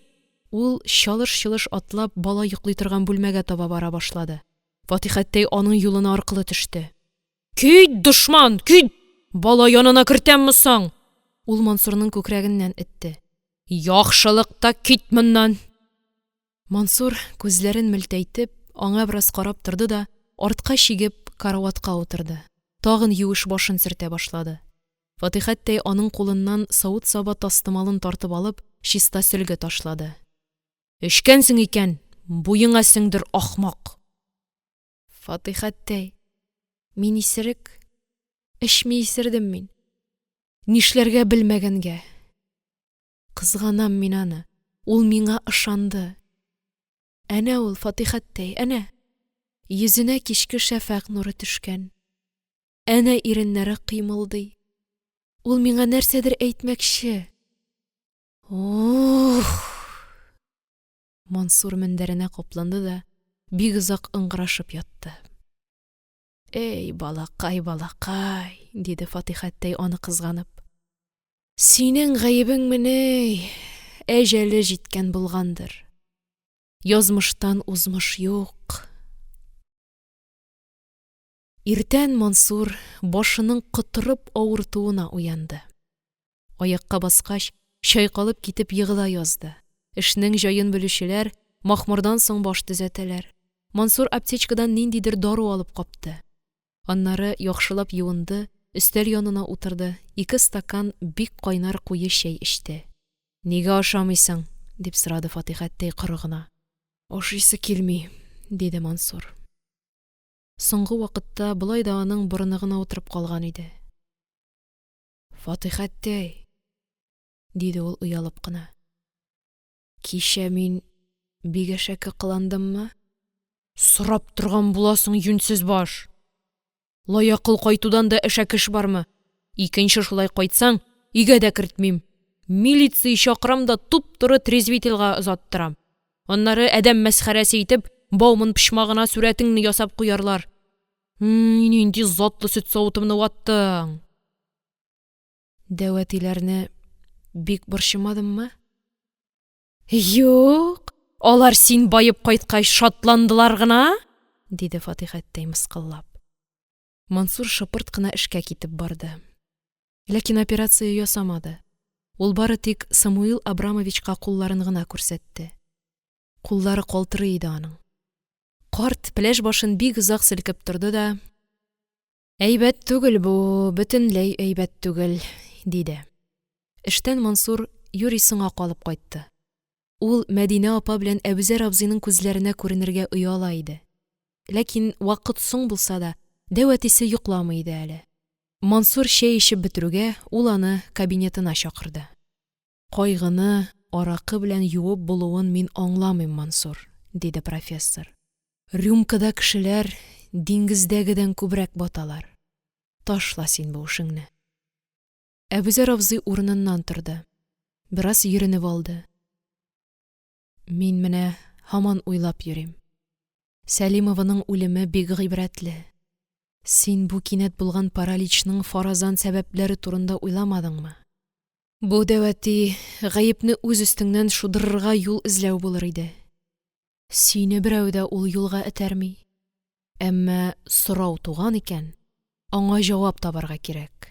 Ул, чалыш-чолыш атлап, бала йоклый торган бүлмәгә таба бара башлады. Фатихәттәй аның юлына аркылы төште. – Кит, дошман, кит! Бала янына кертәмме соң? Ул Мансурның күкрәгеннән этте. – Яхшылыкта кит моннан! Мансур, күзләрен мөлтәйтеп, аңа бераз карап торды да, артка чигеп, караватка утырды, тагын юеш башын сөртә башлады. Фатихәттәй аның кулыннан савыт-саба тастымалын тартып алып, чиста сөлге ташлады. – Эчкәнсең икән, буеңа сеңдер, ахмак! – Фатихәттәй, мин исерек, эчми исердем мин, нишләргә белмәгәнгә. Кызганам мин аны, ул миңа ышанды. Әнә ул, Фатихәттәй, әнә! Йөзенә кичке шәфәкъ нуры төшкән, әнә иреннәре кыймылдый, ул миңа нәрсәдер әйтмәкче. Ух! Мансур мендәренә капланды да бик озак ыңгырашып ятты. – Әй балакай, балакай, – диде Фатихәттәй, аны кызганып. – Синең гаебеңмени, әҗәле җиткән булгандыр, язмыштан узмыш юк. Иртән Мансур башының котырып авыртуына уянды. Аякка баскач, чайкалып китеп егыла язды. Эшнең җаен белүчеләр махмырдан соң баш төзәтәләр. Мансур аптечкадан ниндидер дару алып капты. Аннары яхшылап юынды, өстәл янына утырды, ике стакан бик кайнар куе чәй эчте. – Нигә ашамыйсың? – дип сорады Фатихәттәй коры гына. – Ашыйсы килми, – диде Мансур. Соңгы вакытта болай да аның борыны гына утырып калган иде. – Фатихәттәй, – диде ул, оялып кына, – кичә мин бик әшәке кыландыммы? – Сорап торган буласың, юньсез баш! Лаякыл кайтудан да әшәке эш бармы? Икенче шулай кайтсаң, өйгә дә кертмим, милиция чакырам да туп-туры трезвительгә озаттырам. Аннары, адәм мәсхәрәсе итеп, Бауман почмагына сурәтеңне ясап куярлар. Нинди затлы сөт савытымны ваттың! Дәү әтиләрне бик борчымадыммы? Юк, алар син баеп кайткач шатландылар гына! – диде Фатихәттәй, мыскыллап. Мансур шыпырт кына эшкә китеп барды. Ләкин операция ясамады. Ул бары тик Самуил Абрамовичка кулларын гына күрсәтте. Куллары калтырый иде аның. Карт пеләш башын бик озак селкеп торды да: – Әйбәт түгел бу, бөтенләй әйбәт түгел, – диде. Эштән Мансур юри соңга калып кайтты. Ул Мәдинә апа белән Әбүзәр абзыйның күзләренә күренергә ояла иде. Ләкин вакыт соң булса да, дәү әтисе йокламый иде әле. Мансур чәй эчеп бетерүгә, ул аны кабинетына чакырды. Кайгыны аракы белән юып булуын мин аңламыйм, Мансур, – диде профессор. Рюмкада кешеләр диңгездәгедән күбрәк баталар. Ташла син бу эшеңне. Әбүзәр абзый урыныннан торды, бераз йөренеп алды. Мин менә һаман уйлап йөрим. Сәлимованың үлеме бик гыйбрәтле. Син бу кинәт булган параличның фаразан сәбәпләре турында уйламадыңмы? Бу, дәү әти, гаепне үз өстеңнән шудырырга юл эзләү булыр иде. Сине берәү дә ул юлга этәрми. Әмма сорау туган икән, аңа җавап табарга кирәк.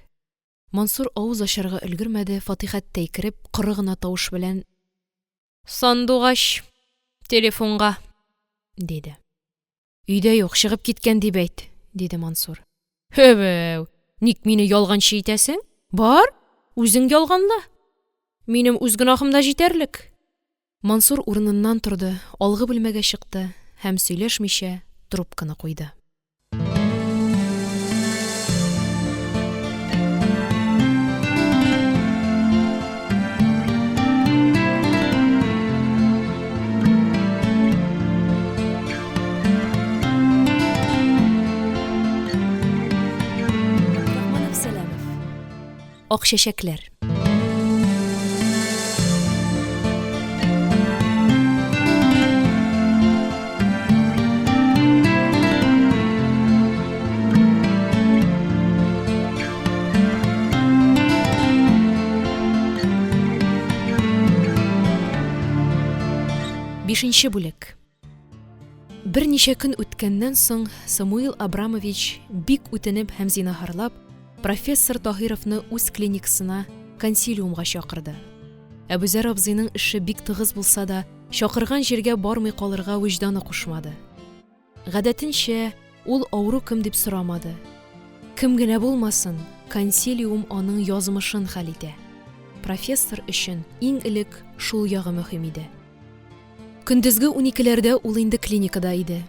Мансур авыз ачарга өлгермәде, Фатихәттәй кереп, коры гына тавыш белән: – Сандугач, телефонга! – диде. – Өйдә юк, чыгып киткән дип әйт, – диде Мансур. – Һәбәү, ник мине ялганчы итәсең? Бар, үзең ялганла! Минем үз гөнаһым да җитәрлек. Мансур урыныннан торды, алгы бүлмәгә чыкты һәм, сөйләшмичә, трубканы куйды. Ак чәчәкләр. Бишенче бүлек. Берничә көн үткәннән соң Самуил Абрамович бик үтенеп һәм зинаһарлап профессор Таһировны үз клиникасына консилиумга чакырды. Әбүзәр абзыйның эше бик тыгыз булса да, чакырган җиргә бармый калырга вөҗданы кушмады. Гадәтенчә, ул авыру кем дип сорамады. Кем генә булмасын, консилиум аның язмышын хәл итә. Профессор өчен иң элек шул ягы мөһим иде. Көндезге уникеләрдә ул инде клиникада иде.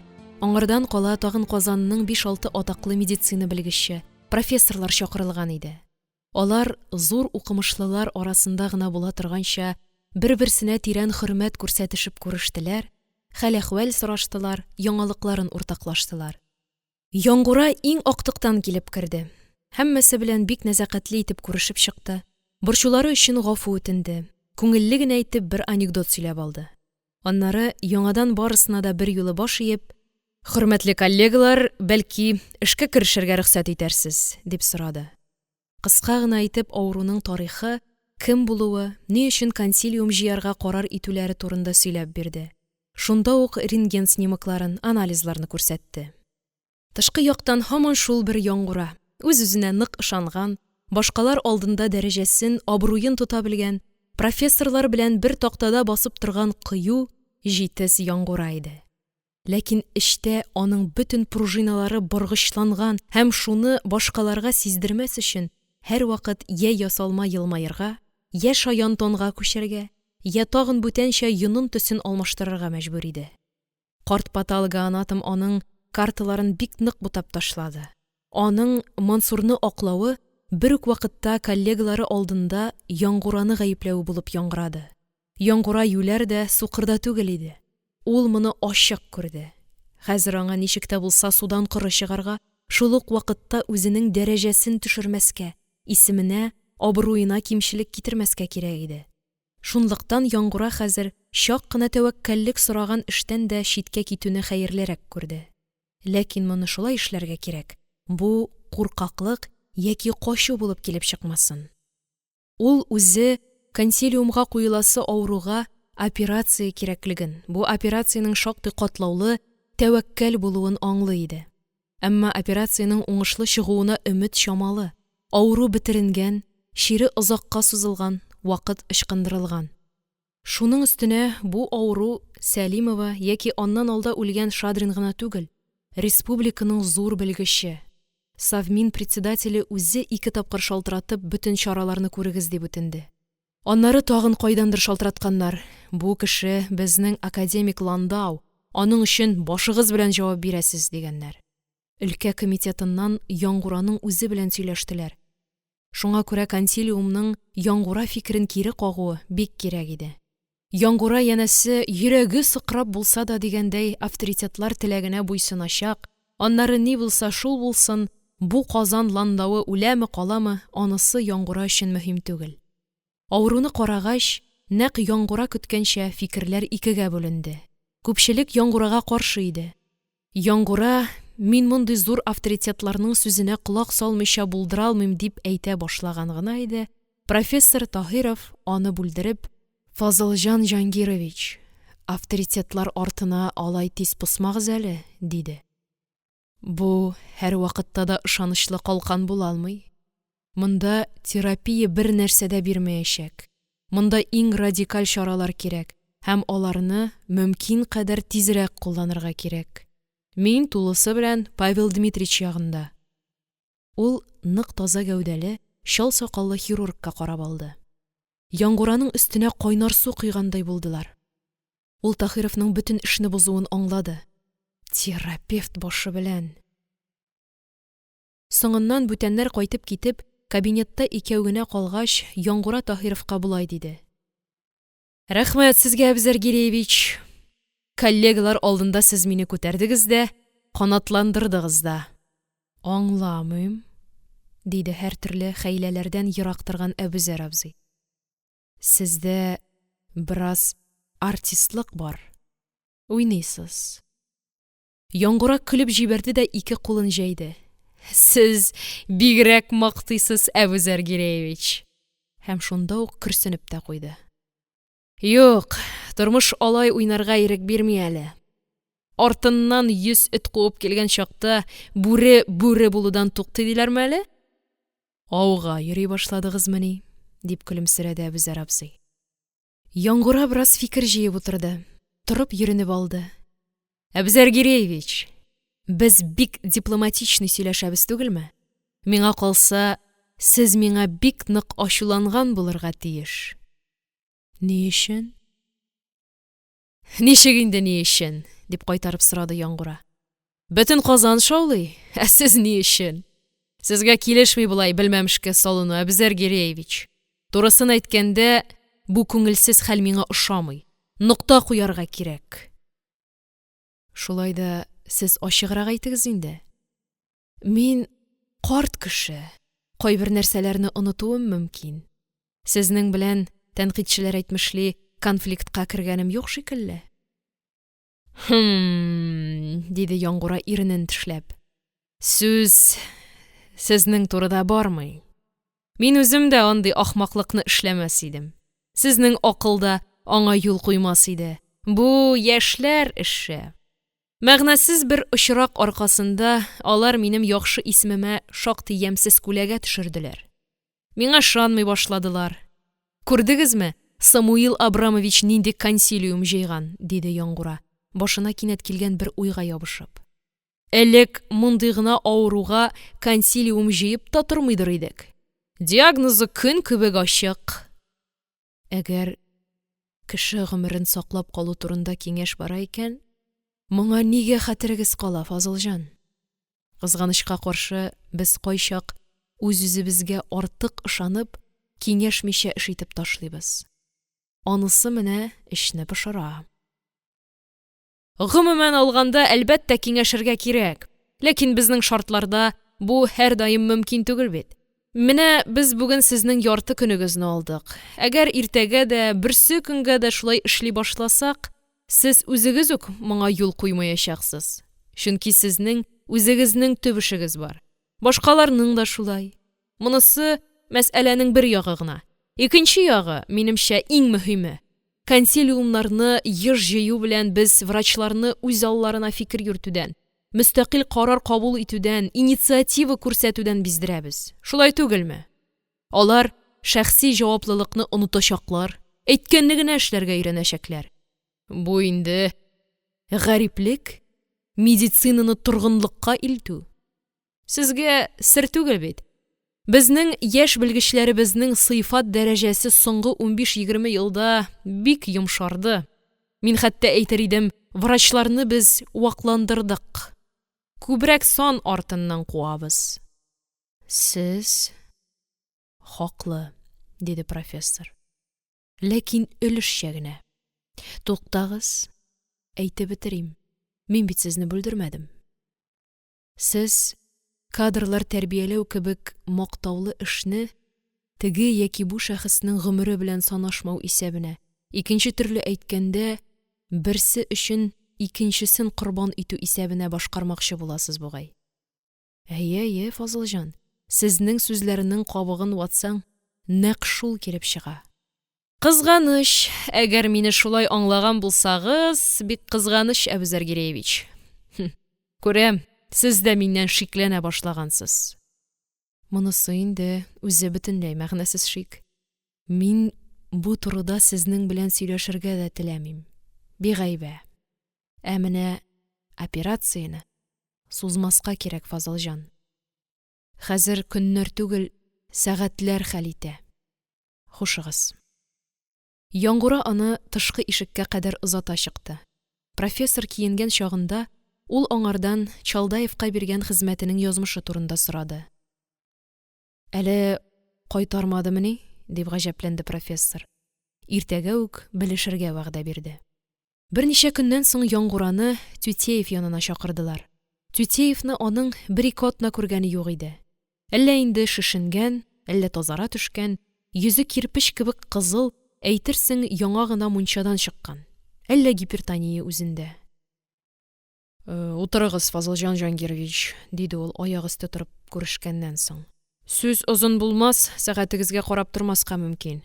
Аңардан кала тагын Казанның биш-алты атаклы медицина белгече, профессорлар чакырылган иде. Алар зур укымышлылар арасында гына була торганча бер-берсенә тирән хөрмәт күрсәтешеп күрештеләр, хәл-әхвәл сораштылар, яңалыкларын уртаклаштылар. Яңгура иң актыктан килеп керде. Һәммәсе белән бик нәзакәтле итеп күрешеп чыкты, борчулары өчен гафу үтенде, күңелле генә итеп бер анекдот сөйләп алды. Аннары, яңадан барысына да берьюлы баш иеп, Хөрмәтле коллегалар, бәлки, эшкә керешергә рөхсәт итәрсез? – дип сорады. Кыска гына итеп авыруның тарихы, кем булуы, ни өчен консилиум җыярга карар итүләре турында сөйләп бирде. Шунда ук рентген снимокларын, анализларны күрсәтте. Тышкы яктан һаман шул бер Яңгура, үз-үзенә нык ышанган, башкалар алдында дәрәҗәсен, абруен тота белгән, профессорлар белән бер тактада басып торган кыю, җитез Яңгура иде. Ләкин эчтә аның бөтен пружиналары боргычланган һәм шуны башкаларга сиздермәс өчен һәрвакыт йә ясалма елмаерга, йә шаян тонга күчәргә, йә тагын бүтәнчә йонын-төсен алмаштырырга мәҗбүр иде. Карт паталогоанатом аның карталарын бик нык бутап ташлады. Аның Мансурны аклавы бер үк вакытта коллегалары алдында Яңгураны гаепләве булып яңгырады. Яңгура юләр дә, сукыр да түгел иде. Ул моны ачык күрде. Хәзер аңа ничек тә булса судан коры чыгарга, шул ук вакытта үзенең дәрәҗәсен төшермәскә, исеменә, абруена кимчелек китермәскә кирәк иде. Шунлыктан Яңгура хәзер чак кына тәвәккәллек сораган эштән дә читкә китүне хәерлерәк күрде. Ләкин моны шулай эшләргә кирәк, бу куркаклык яки качу булып килеп чыкмасын. Ул үзе консилиумга куеласы авыруга операция кирәклеген, бу операциянең шактый катлаулы, тәвәккәл булуын аңлый иде. Әмма операциянең уңышлы чыгуына өмет чамалы, авыру бетеренгән, чире озакка сузылган, вакыт ычкындырылган. Шуның өстенә бу авыру Сәлимова яки аннан алда үлгән Шадрин гына түгел, республиканың зур белгече, Совмин председателе үзе ике тапкыр шалтыратып, бөтен чараларны күрегез дип үтенде. Аннары тагын кайдандыр шалтыратканнар, бу кеше безнең академик Ландау, аның өчен башыгыз белән җавап бирәсез, дигәннәр. Өлкә комитетыннан Яңгураның үзе белән сөйләштеләр. Шуңа күрә консилиумның Яңгура фикерен кире кагуы бик кирәк иде. Яңгура, янәсе, йөрәге сыкрап булса да дигәндәй, авторитетлар теләгенә буйсыначак, аннары ни булса шул булсын, бу Казан Ландавы үләме-каламы, анысы Яңгура өчен мөһим түгел. Авыруны карагач, нәкъ Яңгура көткәнчә, фикерләр икегә бүленде. Күпчелек Яңгурага каршы иде. Яңгура, мин мондый зур авторитетларның сүзенә колак салмыйча булдыра алмыйм, дип әйтә башлаган гына иде, профессор Таһиров, аны бүлдереп: Фазылҗан Җангирович, авторитетлар артына алай тиз посмагыз әле, диде. Бу һәрвакытта да ышанычлы калкан була алмый. Монда терапия бернәрсә дә бирмәячәк. Монда иң радикаль чаралар кирәк һәм аларны мөмкин кадәр тизрәк кулланырга кирәк. Мин тулысы белән Павел Дмитрич ягында. Ул нык таза гәүдәле, чал сакаллы хирургка карап алды. Яңгураның өстенә кайнар су койгандай булдылар. Ул Таһировның бөтен эшне бозуын аңлады. Терапевт башы белән! Соңыннан бүтәннәр кайтып китеп, кабинетта икәү генә калгач, Яңгура Таһировка болай диде. Рәхмәт сезгә, Әбзәр Гиреевич. Коллегалар алдында сез мине күтәрдегез дә, канатландырдыгыз да. Аңламыйм, диде һәртөрле хәйләләрдән ерак торган Әбүзәр абзый. – Сездә бераз артистлык бар, уйныйсыз. Яңгура көлеп җибәрде дә ике кулын җәйде: – Сез бигрәк мактыйсыз, Әбүзәр Гиреевич! – Һәм шунда ук көрсенеп тә куйды: – Юк, тормыш алай уйнарга ирек бирми әле, артыннан 100 эт куып килгән чакта, бүре бүре булудан туктый, диләрме әле? Ауга йөри башладыгызмыни? – дип көлемсерәде Әбүзәр абзый. Яңгура бераз фикер җыеп утырды, торып йөренеп алды. – Әбүзәр Гиреевич, без бик дипломатично сөйләшәбез түгелме? Миңа калса, сез миңа бик нык ачуланган булырга тиеш. Ни өчен? Ничек инде, ни өчен? – дип кайтарып сорады Яңгура. – Бөтен Казан шаулый, ә сез ни өчен? Сезгә килешми болай белмәмешкә салыну, Әбүзәр Гиреевич. Турысын әйткәндә, бу күңелсез хәл миңа ошамый, нокта куярга кирәк. Шулай да сез ачыграк әйтегез инде. Мин карт кеше, кайбер нәрсәләрне онытуым мөмкин. Сезнең белән, тәнкыйтьчеләр әйтмешли, конфликтка кергәнем юк шикелле. – Һем, – диде Яңгура, иренен тешләп. – Сүз сезнең турыда бармый. Мин үзем дә андый ахмаклыкны эшләмәс идем. Сезнең акыл да аңа юл куймас иде. Бу – яшьләр эше. Мәгънәсез бер очрак аркасында алар минем яхшы исемемә шактый ямьсез күләгә төшерделәр. Миңа ышанмый башладылар. Күрдегезме, Самуил Абрамович нинди консилиум җыйган, диде Яңгура, башына кинәт килгән бер уйга ябышып. Элек мондый гына авыруга консилиум җыеп та тормыйдыр идек. Диагнозы көн кебек ачык. Әгәр кеше гомерен саклап калу турында киңәш бара икән, моңа нигә хәтерегез кала, Фазылҗан? Кызганычка каршы, без кайчак, үз-үзебезгә артык ышанып, киңәшмичә эш итеп ташлыйбыз. Анысы менә эчне пошыра. Гомумән алганда, әлбәттә, киңәшергә кирәк. Ләкин безнең шартларда бу һәрдаим мөмкин түгел бит. Менә без бүген сезнең ярты көнегезне алдык. Әгәр иртәгә дә, берсекөнгә дә шулай эшли башласак, сез үзегез үк моңа юл куймаячаксыз. Чөнки сезнең үзегезнең төп эшегез бар. Башкаларның да шулай. Монысы мәсьәләнең бер ягы гына. Икенче ягы, минемчә, иң мөһиме. Консилиумнарны еш җыю белән без врачларны үз алларына фикер йөртүдән, мөстәкыйль карар кабул итүдән, инициатива күрсәтүдән биздерәбез. Шулай түгелме? Алар шәхси җаваплылыкны онытачаклар, әйткәнне генә эшләргә өйрәнәчәкләр. Бу инде гариплек, медицинаны торгынлыкка илтү. Сезгә сер түгел бит, безнең яшь белгечләребезнең сыйфат дәрәҗәсе соңгы 15-20 елда бик йомшарды. Мин хәтта әйтер идем, врачларны без вакландырдык. Күбрәк сан артыннан куабыз. Сез хаклы, диде профессор. Ләкин өлешчә генә. Туктагыз, әйтеп бетерим. Мин бит сезне бүлдермәдем. Сез кадрлар тәрбияләү кебек мактаулы эшне теге яки бу шәхеснең гомере белән санашмау исәбенә, икенче төрле әйткәндә, берсе өчен икенчесен корбан итү исәбенә башкармакчы буласыз бугай. Әйе, әйе, Фазылҗан, сезнең сүзләрнең кабыгын ватсаң, нәкъ шул килеп чыга. Кызганыч, әгәр мине шулай аңлаган булсагыз, бик кызганыч, Әбүзәр Гиреевич. Күрәм, сез дә миннән шикләнә башлагансыз. Монысы инде үзе бөтенләй мәгънәсез шик. Мин бу турыда сезнең белән сөйләшергә дә теләмим. Бигайбә. Ә менә операцияне сузмаска кирәк, Фазылҗан. Хәзер көннәр түгел, сәгатьләр хәл итә. Хушыгыз. Яңгура аны тышкы ишеккә кадәр озата чыкты. Профессор киенгән чагында ул аңардан Чалдаевка биргән хезмәтенең язмышы турында сорады. Әле кайтармадымыни? – дип гаҗәпләнде профессор. Иртәгә үк белешергә вәгъдә бирде. Берничә көннән соң Яңгураны Тютеев янына чакырдылар. Тютеевны аның бер-ике атна күргәне юк иде. Әллә инде шешенгән, әллә тазара төшкән, йөзе кирпеч кебек кызыл, әйтерсең яңа гына мунчадан чыккан, әллә гипертония үзендә. – Утырыгыз, Фазылҗан Җангирович, – диде ул, аягөсте торып күрешкәннән соң. – Сүз озын булмас, сәгатегезгә карап тормаска мөмкин.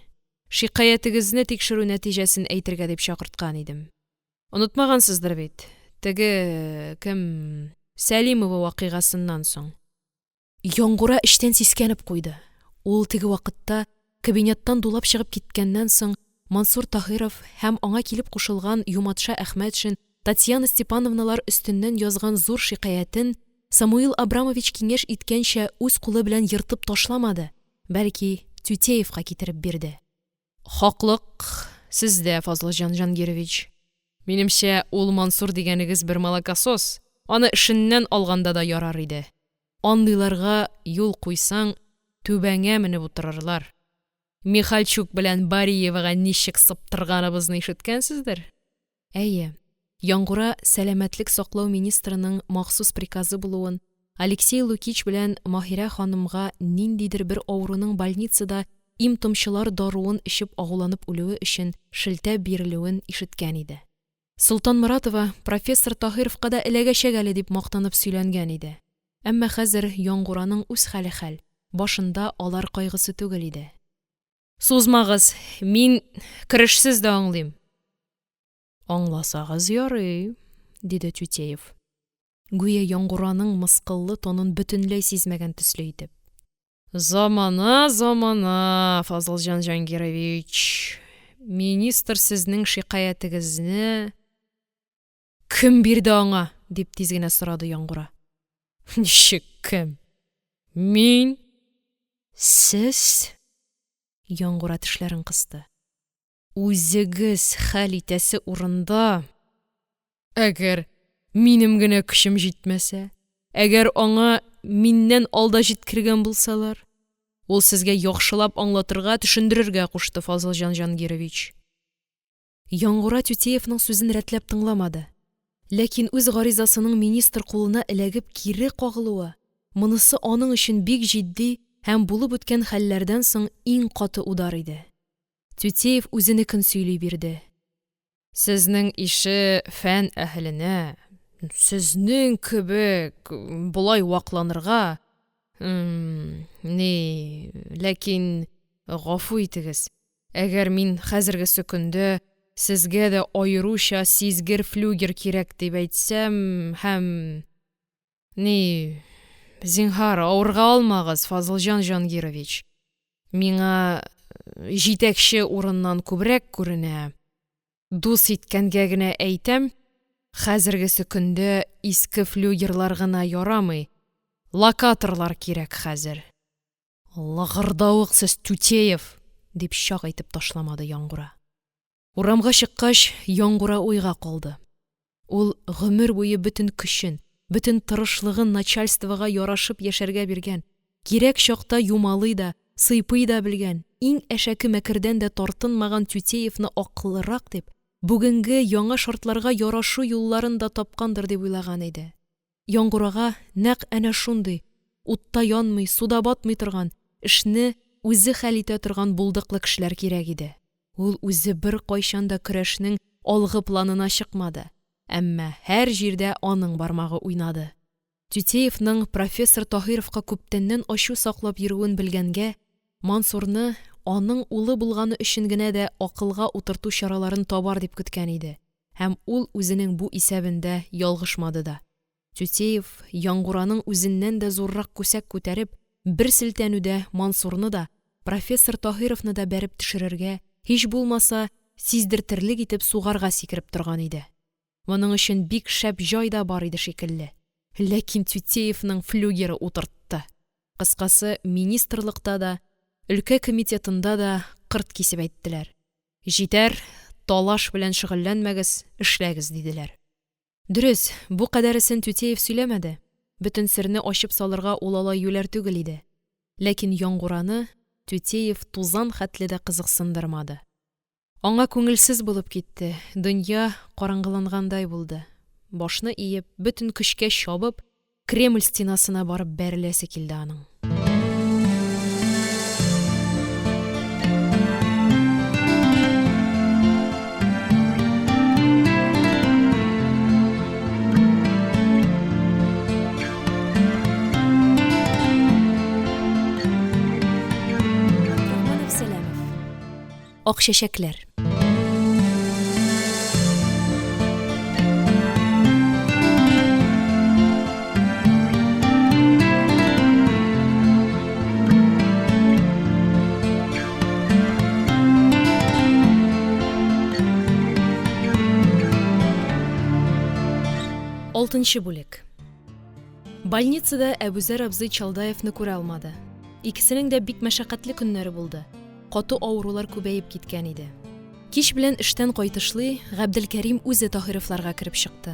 Шикаятегезне тикшерү нәтиҗәсен әйтергә дип чакырткан идем. Онытмагансыздыр бит, теге, кем, Сәлимова вакыйгасыннан соң. Яңгура эчтән сискәнеп куйды. Ул теге вакытта, кабинеттан дулап чыгып киткәннән соң, Мансур Таһиров һәм аңа килеп кушылган Юматша Әхмәтшин, Татьяна Степановналар өстеннән язган зур шикаятен, Самуил Абрамович киңәш иткәнчә, үз кулы белән ертып ташламады, бәлки Тютеевка китереп бирде. Хаклык сездә, Фазылҗан Җангирович. Минемчә, ул Мансур дигәнегез бер малокосос, аны эшеннән алганда да ярар иде. Андыйларга юл куйсаң, түбәңә менеп утырырлар. Михальчук белән Бариевага ничек сыптырганыбызны ишеткәнсездер? Әйе, Яңгура сәламәтлек саклау министрының махсус приказы булуын, Алексей Лукич белән Маһирә ханымга ниндидер бер авыруның больницада им-томчылар даруын эчеп агуланып үлүе өчен шелтә бирелүен ишеткән иде. Солтанморатова, профессор Таһировка да эләгәчәк әле, дип мактанып сөйләнгән иде. Әмма хәзер Яңгураның үз хәле хәл, башында алар кайгысы түгел иде. Сузмагыз, мин керешсез дә аңлыйм. Аңласагыз ярый, диде Тютеев, гүя Яңгураның мыскыллы тонын бөтенләй сизмәгән төсле итеп. Замана, замана, Фазылҗан Җангирович! Министр сезнең шикаятегезне… Кем бирде аңа? – дип, тиз генә сорады Яңгура. Ничек кем? Мин! Сез? Яңгура тешләрен кысты. Үзегез хәл итәсе урында, әгәр минем генә көчем җитмәсә, әгәр аңа миннән алда җиткергән булсалар? Ул сезгә яхшылап аңлатырга, төшендерергә кушты, Фазылҗан Җангирович. Яңгура Тютеевның сүзен рәтләп тыңламады. Ләкин үз гаризасының министр кулына эләгеп кире кагылуы – монысы аның өчен бик җитди һәм булып үткән хәлләрдән соң иң каты удар иде. Тютеев үзенекен сөйли бирде. Сезнең ише фән әһеленә, сезнең кебек, болай вакланырга, ни, ләкин, гафу итегез, әгәр мин хәзергесе көндә сезгә дә аеруча сизгер флюгер кирәк дип әйтсәм һәм, ни, зинһар, авырга алмагыз, Фазылҗан Җангирович, миңа җитәкче урыннан күбрәк күренә, дус иткәнгә генә әйтәм, хәзергесе көндә иске флюгерлар гына ярамый, локаторлар кирәк хәзер. Лыгырдавык сез, Тютеев! – дип чак әйтеп ташламады Яңгура. Урамга чыккач, Яңгура уйга калды. Ул гомер буе бөтен көчен, бөтен тырышлыгын начальствога ярашып яшәргә биргән, кирәк чакта юмалый да, сыйпый да белгән, иң әшәке мәкердән дә тартынмаган Тютеевны акыллырак дип, бүгенге яңа шартларга ярашу юлларын да тапкандыр дип уйлаган иде. Яңгурага нәкъ әнә шундый, утта янмый, суда батмый торган, эшне үзе хәл итә торган булдыклы кешеләр кирәк иде. Ул үзе беркайчан да көрәшнең алгы планына чыкмады, әмма һәр җирдә аның бармагы уйнады. Тютеевның профессор Таһировка күптәннән ачу саклап йөрүен белгәнгә, Мансурны аның улы булганы өчен генә дә акылга утырту чараларын табар дип көткән иде һәм ул үзенең бу исәбендә ялгышмады да. Тютеев, Яңгураның үзеннән дә зуррак күсәк күтәреп, бер селтәнүдә Мансурны да, профессор Таһировны да бәреп төшерергә, һич булмаса, сиздертерлек итеп сугарга сикереп торган иде. Моның өчен бик шәп җай да бар иде шикелле. Ләкин Тютеевның флюгеры утыртты. Кыскасы, министрлыкта да, өлкә комитетында да кырт кисеп әйттеләр. Җитәр, талаш белән шөгыльләнмәгез, эшләгез, диделәр. Дөрес, бу кадәресен Тютеев сөйләмәде, бөтен серне ачып салырга ул алай юләр түгел иде. Ләкин Яңгураны Тютеев тузан хәтле дә кызыксындырмады. Аңа күңелсез булып китте, дөнья караңгылангандай булды. Башны иеп, бөтен көчкә чабып, Кремль стенасына барып бәреләсе килде аның. Ак чәчәкләр. Алтынчы бүлек. Больницада Әбүзәр абзый Чалдаевны күрә алмады. Икесенең дә бик мәшәкатьле көннәре булды. Каты авырулар күбәеп киткән иде. Кич белән эштән кайтышлый Габделкәрим үзе Таһировларга кереп чыкты.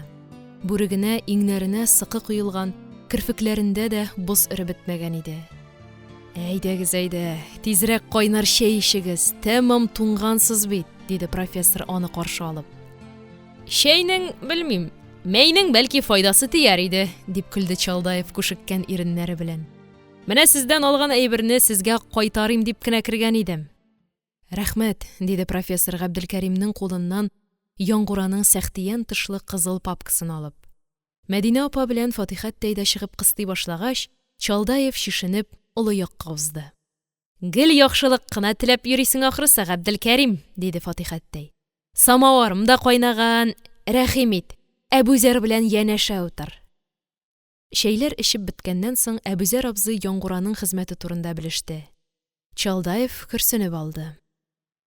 Бүрегенә, иңнәренә сыкы коелган, керфекләрендә дә боз эреп бетмәгән иде. Әйдәгез, әйдә, тизрәк кайнар чәй эчегез, тәмам туңгансыз бит, диде профессор аны каршы алып. Чәйнең, белмим, мәйнең бәлки файдасы тияр иде, дип көлде Чалдаев күшеккән иреннәре белән. Менә сездән алган әйберне сезгә кайтарыйм дип кенә кергән идем. Рәхмәт, диде профессор Габделкәримнең кулыннан Яңгураның сәхтиян тышлы кызыл папкасын алып. Мәдинә апа белән Фатихәттәй дә чыгып кыстый башлагач, Чалдаев, чишенеп, олы якка узды. Гел яхшылык кына теләп йөрисең ахрысы, Габделкәрим, диде Фатихәттәй. Самавырым да кайнаган, рәхим ит, Әбүзәр белән янәшә утыр. Чәйләр эчеп беткәннән соң, Әбүзәр абзый Яңгураның хезмәте турында белеште. Чалдаев көрсенеп алды.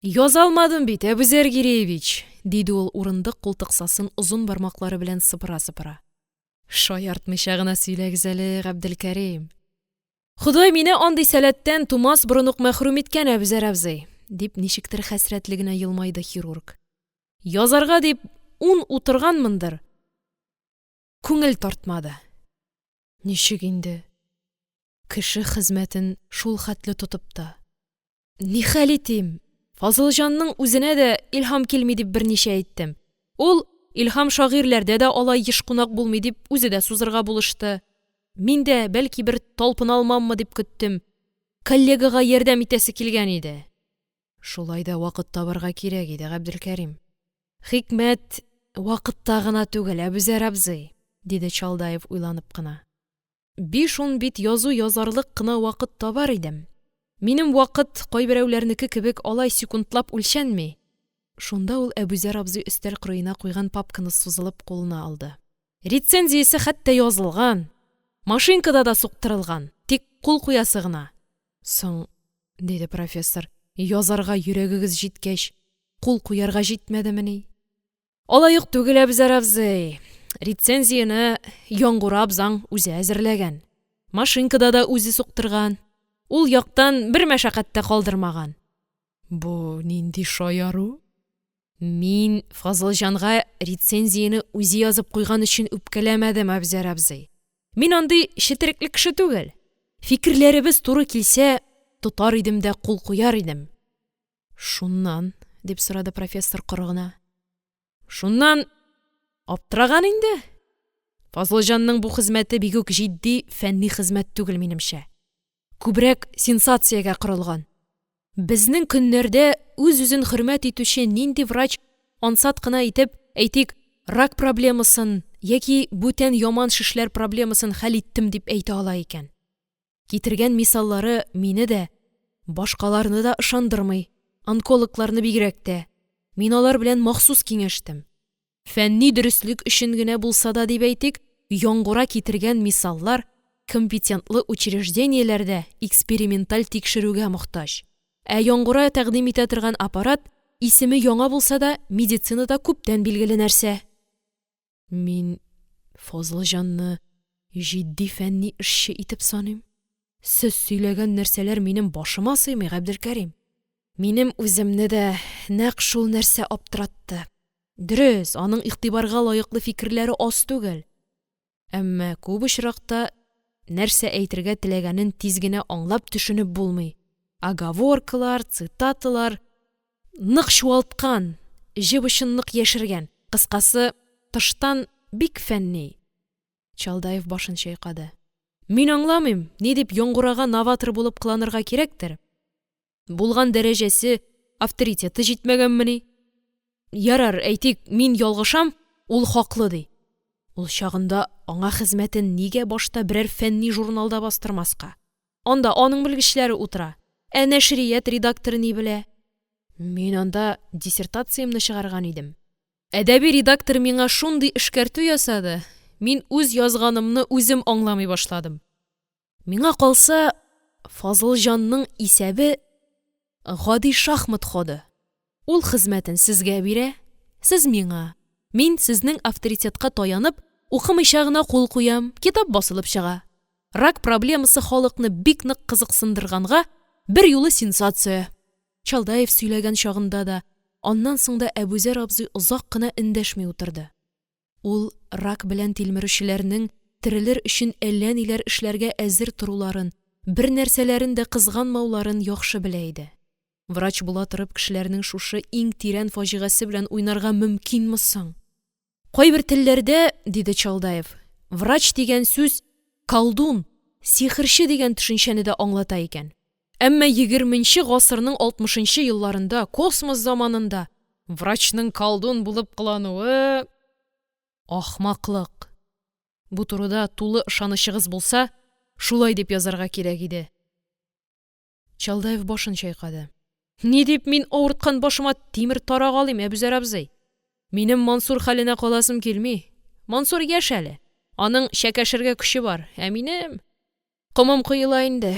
Яза алмадым бит, Әбүзәр Гиреевич, диде ул, урындык култыксасын озын бармаклары белән сыпыра-сыпыра. Шаяртмыйча гына сөйләгез әле, Габделкәрим. Ходай мине андый сәләттән тумас борын ук мәхрүм иткән, Әбүзәр абзый, дип, ничектер хәсрәтле генә елмайды хирург. Язарга дип ун утырганмындыр, Күңел тартмады. Ничек инде? Кеше хезмәтен шул хәтле тотып та. Нихәл итим, Фазылҗанның үзенә дә илһам килми дип берничә әйттем. Ул, илһам шагыйрьләрдә дә алай еш кунак булмый дип, үзе дә сузырга булышты. Мин дә, бәлки, бер талпына алмаммы дип көттем. Коллегага ярдәм итәсе килгән иде. Шулай да вакыт табарга кирәк иде, Габделкәрим. Хикмәт вакытта гына түгел, Әбүзәр абзый, диде Чалдаев уйланып кына. Биш-ун бит язу язарлык кына вакыт табар идем. Минем вакыт кайберәүләрнеке кебек алай секундлап үлчәнми. Шунда ул Әбүзәр абзый өстәл кырыена куйган папканы сузылып кулына алды. Рецензиясе хәтта язылган, машинкада да суктырылган, тик кул куясы гына. Соң, диде профессор, язарга йөрәгегез җиткәч, кул куярга җитмәдемени? Алай ук түгел, Әбзәр абзый. Рецензияне Яңгура абзаң үзе әзерләгән. Машинкада да үзе суктырган. Ул яктан бер мәшәкать тә калдырмаган. Бу нинди шаяру? Мин Фазылҗанга рецензияне үзе язып куйган өчен үпкәләмәдем, Әбзәр абзый. Мин андый четерекле кеше түгел. Фикерләребез туры килсә, тотар идем дә кул куяр идем. Шуннан? дип сорады профессор коры гына. Шуннан аптыраган инде. Фазылҗанның бу хезмәте бик үк җитди фәнни хезмәт түгел, минемчә. Күбрәк сенсациягә корылган. Безнең көннәрдә үз-үзен хөрмәт итүче нинди врач ансат кына итеп, әйтик, рак проблемасын яки бүтән яман шешләр проблемасын хәл иттем дип әйтә ала икән? Китергән мисаллары мине дә, башкаларны да ышандырмый, онкологларны бигрәк тә. Мин алар белән махсус киңәштем. Фәнни дөреслек өчен генә булса да дип әйтик, Яңгура китергән мисаллар компетентлы учреждениеләрдә эксперименталь тикшерүгә мохтаҗ. Ә Яңгура тәкъдим итә торган аппарат, исеме яңа булса да, медицинада күптән билгеле нәрсә. Мин Фазылҗанны җитди фәнни эшче итеп саныйм. Сез сөйләгән нәрсәләр минем башыма сыймый, Габделкәрим. Минем үземне дә нәкъ шул нәрсә аптыратты. Дөрес, аның игътибарга лаеклы фикерләре аз түгел. Әмма күп очракта нәрсә әйтергә теләгәнен тиз генә аңлап төшенеп булмый. Оговоркалар, цитаталар нык чуалткан, җеп очын нык яшергән. Кыскасы, тыштан бик фәнни. Чалдаев башын чайкады. Мин аңламыйм, ни дип Яңгурага новатор булып кыланырга кирәктер? Булган дәрәҗәсе, авторитеты җитмәгәнмени? Ярар, әйтик, мин ялгышам, ул хаклы, ди. Ул чагында аңа хезмәтен нигә башта берәр фәнни журналда бастырмаска? Анда аның белгечләре утыра. Ә нәшрият редакторы ни белә? Мин анда диссертациямне чыгарган идем. Әдәби редактор миңа шундый эшкәртү ясады, мин үз язганымны үзем аңламый башладым. Миңа калса, Фазылҗанның исәбе – гади шахмат ходы: ул хезмәтен сезгә бирә, сез – миңа, мин, сезнең авторитетка таянып, укымыйча гына кул куям, китап басылып чыга, рак проблемасы халыкны бик нык кызыксындырганга, берьюлы сенсация! Чалдаев сөйләгән чагында да, аннан соң да Әбүзәр абзый озак кына эндәшми утырды. Ул рак белән тилмерүчеләрнең терелер өчен әллә ниләр эшләргә әзер торуларын, бернәрсәләрен дә кызганмауларын яхшы белә иде. Врач була торып, кешеләрнең шушы иң тирән фаҗигасе белән уйнарга мөмкинме соң?! Кайбер телләрдә, диде Чалдаев, врач дигән сүз колдун, сихерче дигән төшенчәне дә аңлата икән. Әмма егерменче гасырның алтмышынчы елларында, космос заманында, врачның колдун булып кылануы – ахмаклык. Бу турыда тулы ышанычыгыз булса, шулай дип язарга кирәк иде. Чалдаев башын чайкады. – Ни дип мин авырткан башыма тимер тарак алыйм, Әбүзәр абзый? Минем Мансур хәленә каласым килми. Мансур яшь әле, аның чәкәшергә көче бар, ә минем… комым коела инде.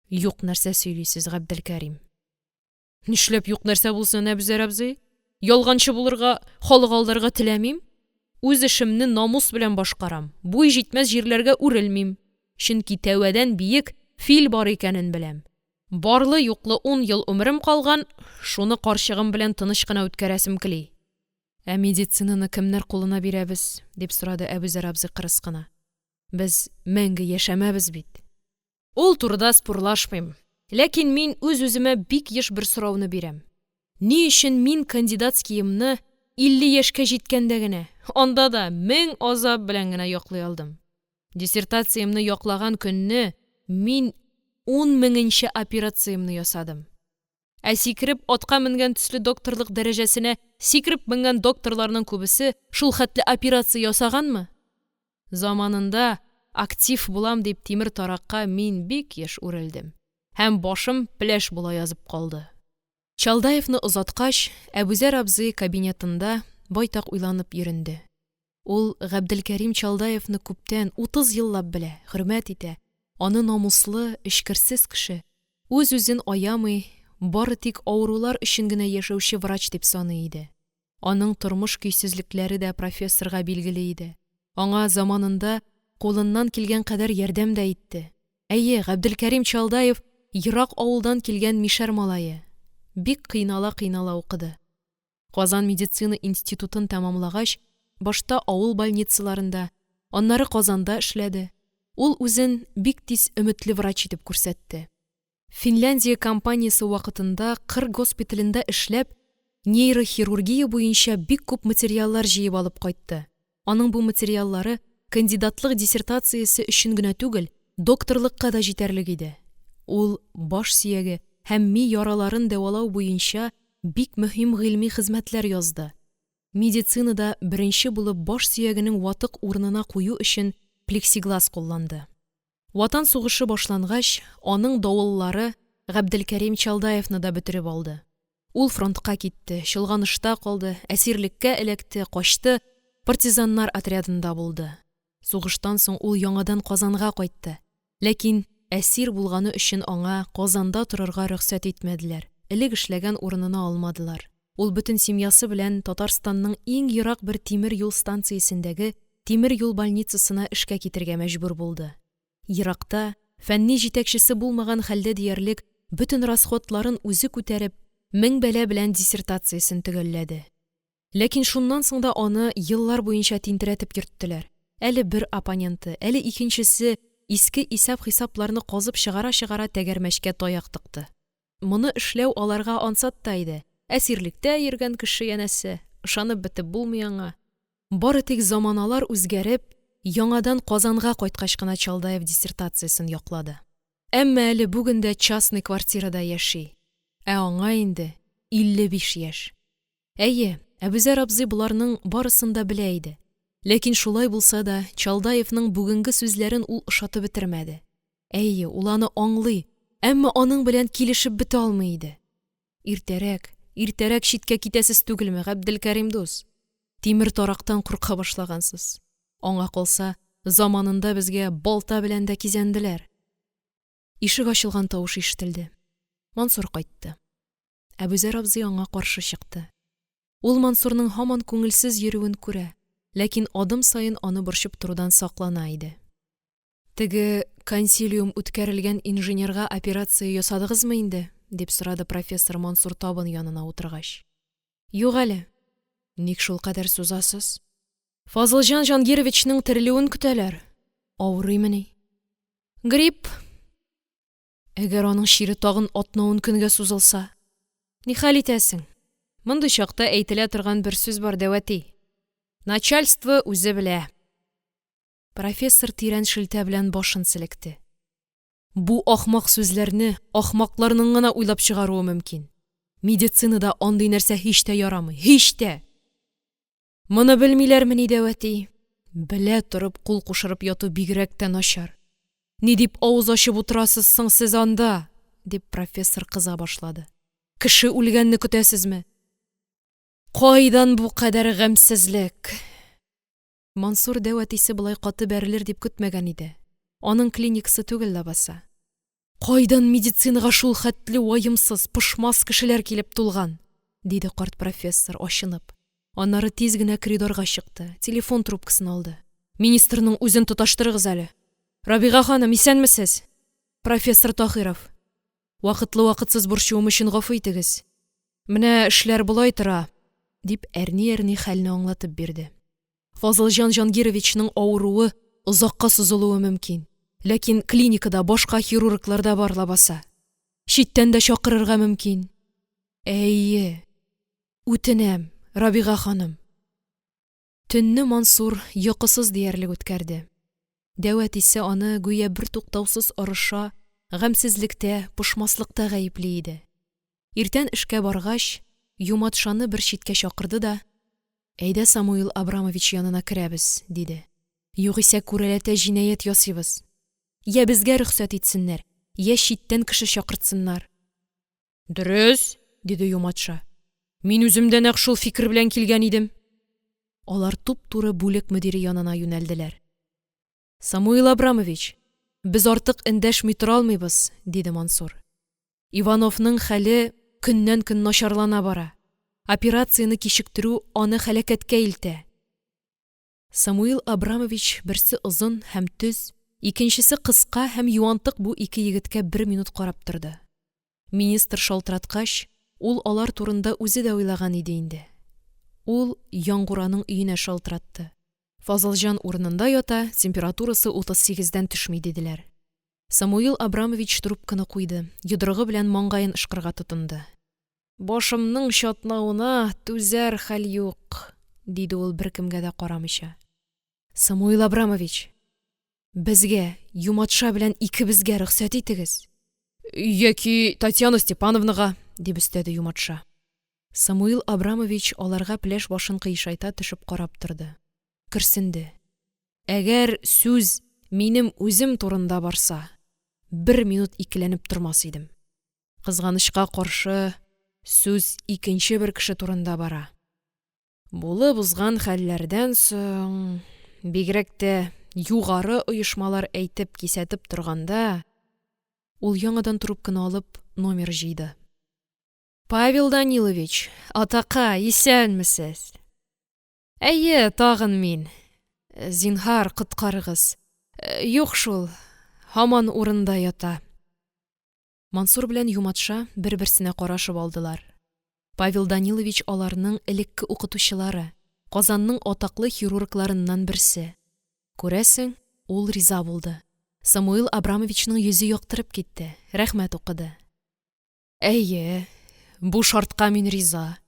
Юк нәрсә сөйлисез, Габделкәрим. Нишләп юк нәрсә булсын, Әбүзәр абзый? Ялганчы булырга, халык алдарга теләмим. Үз эшемне намус белән башкарам, буй җитмәс җирләргә үрелмим. Чөнки тәвәдән биек фил бар икәнен беләм. Барлы-юклы ун ел гомерем калган, шуны карчыгым белән тыныч кына үткәрәсем кили. Ә медицинаны кемнәр кулына бирәбез? – дип сорады Әбүзәр абзый кырыс кына. Без мәңге яшәмәбез бит. Ул турыда спорлашмыйм. Ләкин мин үз-үземә бик еш бер сорауны бирәм: ни өчен мин кандидатскиемны 50 яшькә җиткәндә генә, анда да мең азап белән генә яклый алдым? Диссертациямне яклаган көнне мин ун меңенче операциямне ясадым. Ә сикереп атка менгән төсле докторлык дәрәҗәсенә сикереп менгән докторларның күбесе шул хәтле операция ясаганмы? Заманында, актив булам дип, тимер таракка мин бик еш үрелдем һәм башым пеләш була язып калды. Чалдаевны озаткач, Әбүзәр абзый кабинетында байтак уйланып йөренде. Ул Габделкәрим Чалдаевны күптән, утыз еллап белә, хөрмәт итә, аны намуслы, эчкерсез кеше, үз-үзен аямый, бары тик авырулар өчен генә яшәүче врач дип саный иде. Аның тормыш көйсезлекләре дә профессорга билгеле иде. Аңа заманында кулыннан килгән кадәр ярдәм дә итте. Әйе, Габделкәрим Чалдаев ерак авылдан килгән мишәр малае. Бик кыйнала-кыйнала укыды. Казан медицина институтын тәмамлагач, башта авыл больницаларында, аннары Казанда эшләде. Ул үзен бик тиз өметле врач итеп күрсәтте. Финляндия кампаниясе вакытында кыр госпиталендә эшләп, нейрохирургия буенча бик күп материаллар җыеп алып кайтты. Аның бу материаллары кандидатлык диссертациясе өчен генә түгел, докторлыкка да җитәрлек иде. Ул баш сөяге һәм ми яраларын дәвалау буенча бик мөһим гыйльми хезмәтләр язды. Медицинада беренче булып баш сөягенең ватык урынына кую өчен плексиглаз кулланды. Ватан сугышы башлангач, аның давыллары Габделкәрим Чалдаевны да бөтереп алды. Ул фронтка китте, чолганышта калды, әсирлеккә эләкте, качты, партизаннар отрядында булды. Сугыштан соң ул яңадан Казанга кайтты. Ләкин әсир булганы өчен аңа Казанда торырга рөхсәт итмәделәр, элек эшләгән урынына алмадылар. Ул бөтен семьясы белән Татарстанның иң ерак бер тимер юл станциясендәге тимер юл больницасына эшкә китергә мәҗбүр булды. Еракта, фәнни җитәкчесе булмаган хәлдә диярлек бөтен расходларын үзе күтәреп, мең бәла белән диссертациясен төгәлләде. Ләкин шуннан соң да аны еллар буенча тинтерәтеп йөрттеләр. Әле бер оппоненты, әле икенчесе иске исәп-хисапларны казып чыгара-чыгара тәгәрмәчкә таяк тыкты. Моны эшләү аларга ансат та иде, әсирлектә йөргән кеше, янәсе, ышанып бетеп булмый аңа. Бары тик заманалар үзгәреп, яңадан Казанга кайткач кына Чалдаев диссертациясен яклады. Әмма әле бүген дә частный квартирада яши. Ә аңа инде 55 яшь. Әйе, Әбүзәр абзый боларның барысын да белә иде. Ләкин шулай булса да, Чалдаевның бүгенге сүзләрен ул ошатып бетермәде. Әйе, ул аны аңлый, әмма аның белән килешеп бетә алмый иде. Иртәрәк, иртәрәк читкә китәсез түгелме, Габделкәрим дус? Тимер тарактан курка башлагансыз, аңа калса, заманында безгә балта белән дә кизәнделәр. Ишек ачылган тавыш ишетелде. Мансур кайтты. Әбүзәр абзый аңа каршы чыкты. Ул Мансурның һаман күңелсез йөрүен күрә, ләкин адым саен аны борчып торудан саклана иде. Теге консилиум үткәрелгән инженерга операция ясадыгызмы инде? – дип сорады профессор Мансур, табын янына утыргач. Юк әле. Ник шулкадәр сузасыз? Фазылҗан Җангировичның терелүен көтәләр. Авырыймыни? Грипп. Әгәр аның чире тагын атна-ун көнгә сузылса? Нихәл итәсең? Мондый чакта әйтелә торган бер сүз бар, дәү әти. Начальство үзе белә. Профессор тирән шелтә белән башын селекте. Бу ахмак сүзләрне ахмакларның гына уйлап чыгаруы мөмкин. Медицинада андый нәрсә һич тә ярамый, һич тә! Моны белмиләрмени, дәү әти? Белә торып кул кушырып яту бигрәк тә начар. Ни дип авыз ачып утырасыз соң сез анда? – дип, профессор кыза башлады. Кеше үлгәнне көтәсезме? Кайдан бу кадәр гамьсезлек? Мансур дәү әтисе болай каты бәрелер дип көтмәгән иде. Аның клиникасы түгел ләбаса. Кайдан медицинага шулхәтле ваемсыз, пошмас кешеләр килеп тулган? – диде карт профессор, ачынып. Аннары тиз генә коридорга чыкты, телефон трубкасын алды. Министрның үзен тоташтырыгыз әле. Рабига ханым, исәнмесез! Профессор Таһиров. Вакытлы-вакытсыз борчуым өчен гафу итегез. Менә эшләр болай тора, дип, әрни-әрни хәлне аңлатып бирде. Фазылҗан Җангировичның авыруы озакка сузылуы мөмкин. Ләкин клиникада башка хирурглар да бар лабаса. Читтән дә чакырырга мөмкин. Әйе, үтенәм, Рабига ханым. Төнне Мансур йокысыз диярлек үткәрде. Дәү әтисе аны гүя бертуктаусыз орыша, гамьсезлектә, пошмаслыкта гаепли иде. Иртән эшкә баргач, Юматшаны бер читкә чакырды да: – Әйдә, Самуил Абрамович янына керәбез, – диде. – Югыйсә күрәләтә җинаять ясыйбыз. Йә безгә рөхсәт итсеннәр, йә читтән кеше чакыртсыннар. – Дөрес, – диде Юматша. – Мин үзем дә нәкъ шул фикер белән килгән идем. Алар туп-туры бүлек мөдире янына юнәлделәр. – Самуил Абрамович, без артык эндәшми тора алмыйбыз, – диде Мансур. – Ивановның хәле көннән-көн начарлана бара. Операцияне кичектерү аны һәлакәткә илтә. Самуил Абрамович берсе озын һәм төз, икенчесе кыска һәм юантык бу ике егеткә бер минут карап торды. Министр шалтыраткач, ул алар турында үзе дә уйлаган иде инде. Ул Яңгураның өенә шалтыратты. Фазылҗан урынында ята, температурасы 38-дән төшми, диделәр. Самуил Абрамович трубканы куйды, йодрыгы белән маңгаен ышкырга тотынды. Башымның чатнавына түзәр хәл юк, диде ул, беркемгә дә карамыйча. Самуил Абрамович, безгә, Юматша белән икебезгә рөхсәт итегез. Яки Татьяна Степановнага, дип өстәде Юматша. Самуил Абрамович аларга пеләш башын кыйшайта төшеп карап торды. Көрсенде. Әгәр сүз минем үзем турында барса, бер минут икеләнеп тормас идем. Кызганычка каршы, сүз икенче бер кеше турында бара. Булып узган хәлләрдән соң, бигрәк тә югары оешмалар әйтеп-кисәтеп торганда, ул яңадан трубканы алып номер җыйды. Павел Данилович, атакай, исәнмесез! Әйе, тагын мин. Зинһар, коткарыгыз. Юк шул, һаман урында ята. Мансур белән Юматша бер-берсенә карашып алдылар. Павел Данилович аларның элекке укытучылары, Казанның атаклы хирургларыннан берсе. Күрәсең, ул риза булды. Самуил Абрамовичның йөзе яктырып китте, рәхмәт укыды. Әйе, бу шартка мин риза.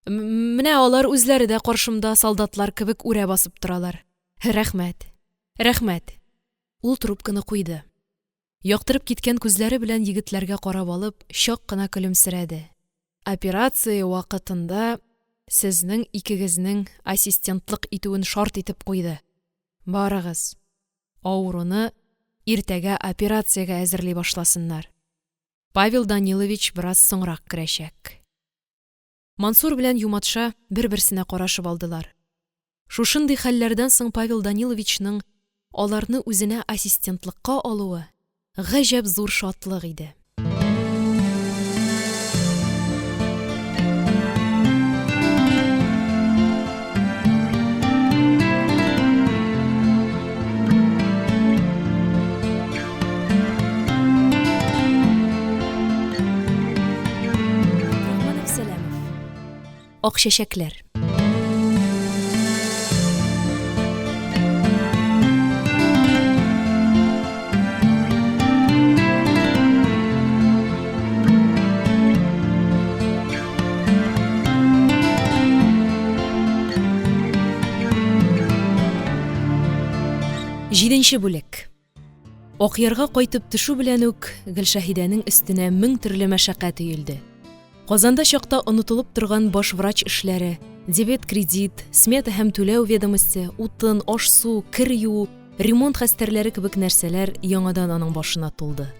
Менә алар үзләре дә каршымда солдатлар кебек үрә басып торалар. Рәхмәт, рәхмәт. Ул трубканы куйды. Яктырып киткән күзләре белән егетләргә карап алып, чак кына көлемсерәде. Операция вакытында сезнең икегезнең ассистентлык итүен шарт итеп куйды. Барыгыз, авыруны иртәгә операциягә әзерли башласыннар. Павел Данилович бераз соңрак керәчәк. Мансур белән Юматша бер-берсенә карашып алдылар. Шушындый хәлләрдән соң Павел Даниловичның аларны үзенә ассистентлыкка алуы гаҗәп зур шатлык иде. Рахман Әпсәләмов. Ак чәчәкләр. Җиденче бүлек. Акъярга кайтып төшү белән үк Гөлшәһидәнең өстенә мең төрле мәшәкать өелде. Казанда чакта онытылып торган баш врач эшләре, дебет-кредит, смета һәм түләү ведомосте, утын, аш-су, кер юу, ремонт хәстәрләре кебек нәрсәләр яңадан аның башына тулды.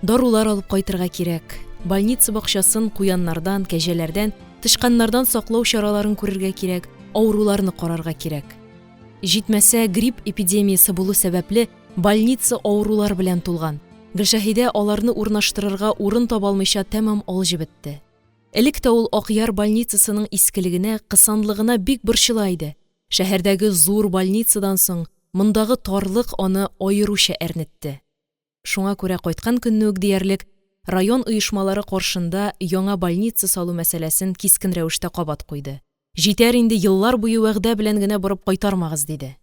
Дарулар алып кайтырга кирәк, больница бакчасын куяннардан, кәҗәләрдән, тычканнардан саклау чараларын күрергә кирәк, авыруларны карарга кирәк. Җитмәсә, грипп эпидемиясе булу сәбәпле, больница авырулар белән тулган. Гөлшәһидә аларны урнаштырырга урын таба алмыйча тәмам алҗып бетте. Элек тә ул Акъяр больницасының искелегенә, кысанлыгына бик борчыла иде. Шәһәрдәге зур больницадан соң мондагы тарлык аны аеруча әрнетте. Шуңа күрә кайткан көнне үк диярлек район оешмалары каршында яңа больница салу мәсьәләсен кискен рәвештә кабат куйды. Җитәр инде, еллар буе вәгъдә белән генә борып кайтармагыз, диде.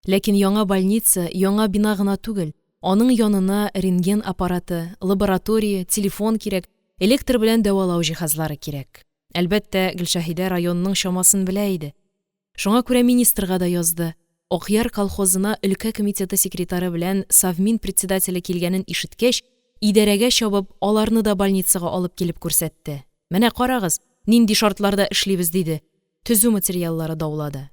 Ләкин яңа больница яңа бина гына түгел, аның янына рентген аппараты, лаборатория, телефон кирәк, электр белән дәвалау җиһазлары кирәк. Әлбәттә, Гөлшәһидә районның чамасын белә иде. Шуңа күрә министрга да язды. Акъяр колхозына өлкә комитеты секретаре белән Совмин председателе килгәнен ишеткәч, идарәгә чабып, аларны да больницага алып килеп күрсәтте. Менә карагыз, нинди шартларда эшлибез, диде. Төзү материаллары даулады.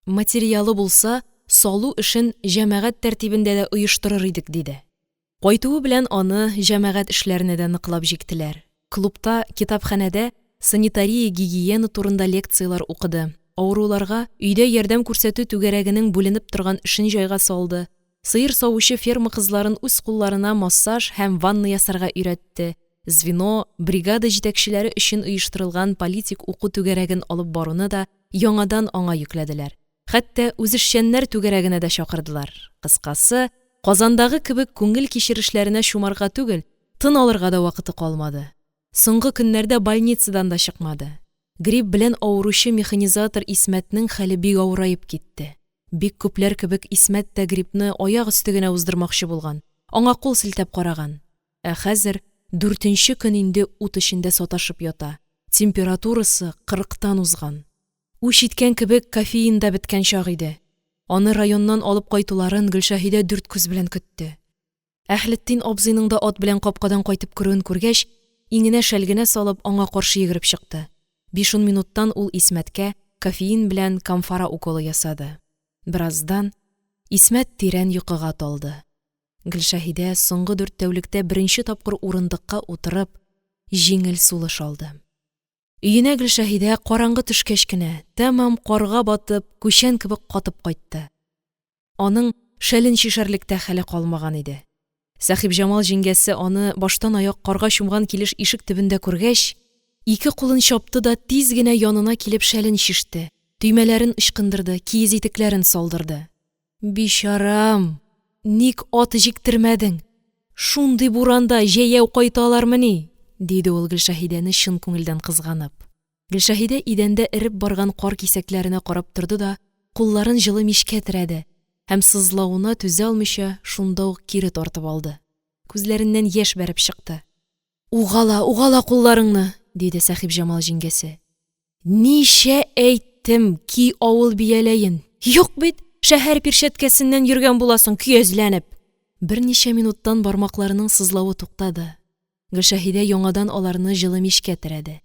Материалы булса, салу эшен җәмәгать тәртибендә дә оештырыр идек, диде. Кайтуы белән аны җәмәгать эшләренә дә ныклап җиктеләр. Клубта, китапханәдә санитария-гигиена турында лекцияләр укыды, авыруларга өйдә ярдәм күрсәтү түгәрәгенең бүленеп торган эшен җайга салды, сыер савучы ферма кызларын үз кулларына массаж һәм ванна ясарга өйрәтте, звено, бригада җитәкчеләре өчен оештырылган политик уку түгәрәген алып баруны да яңадан аңа йөкләделәр. Хәтта үзешчәннәр түгәрәгенә дә чакырдылар. Кыскасы, Казандагы кебек күңел кичерешләренә чумарга түгел, тын алырга да вакыты калмады. Соңгы көннәрдә больницадан да чыкмады. Грипп белән авыручы механизатор Исмәтнең хәле бик авыраеп китте. Бик күпләр кебек Исмәт тә гриппны аяк өсте генә уздырмакчы булган, аңа кул селтәп караган. Ә хәзер дүртенче көн инде ут эчендә саташып ята, температурасы кырыктан узган. Үч иткән кебек кофеин да беткән чак иде. Аны районнан алып кайтуларын Гөлшәһидә дүрт күз белән көтте. Әһлетдин абзыйның да ат белән капкадан кайтып керүен күргәч, иңенә шәлгенә салып, аңа каршы йөгереп чыкты. Биш-ун минуттан ул Исмәткә кофеин белән камфара уколы ясады. Бераздан Исмәт тирән йокыга талды. Гөлшәһидә соңгы дүрт тәүлектә беренче тапкыр урындыкка утырып, җиңел сулыш алды. Өенә Гөлшәһидә караңгы төшкәч кенә, тәмам карга батып, күчән кебек катып кайтты. Аның шәлен чишәрлек тә хәле калмаган иде. Сәхипҗамал җиңгәсе аны баштан-аяк карга чумган килеш ишек төбендә күргәч, ике кулын чапты да тиз генә янына килеп шәлен чиште, төймәләрен ычкындырды, киез итекләрен салдырды. Бичарам, ник ат җиктермәдең? Шундый буранда җәяү кайталармыни? диде ул Гөлшәһидәне чын күңелдән кызганып. Гөлшәһидә идәндә эреп барган кар кисәкләренә карап торды да кулларын җылы мичкә терәде һәм сызлавына түзә алмыйча шунда ук кире тартып алды. Күзләреннән яшь бәреп чыкты. Угала, угала кулларыңны, диде Сәхипҗамал җиңгәсе. Ничә әйттем, ки авыл бияләен. Юк бит, шәһәр пирчәткәсеннән йөргән буласың, көязләнеп. Берничә минуттан бармакларының сызлавы туктады. Гөлшәһидә яңадан аларны җылы мичкә терәде.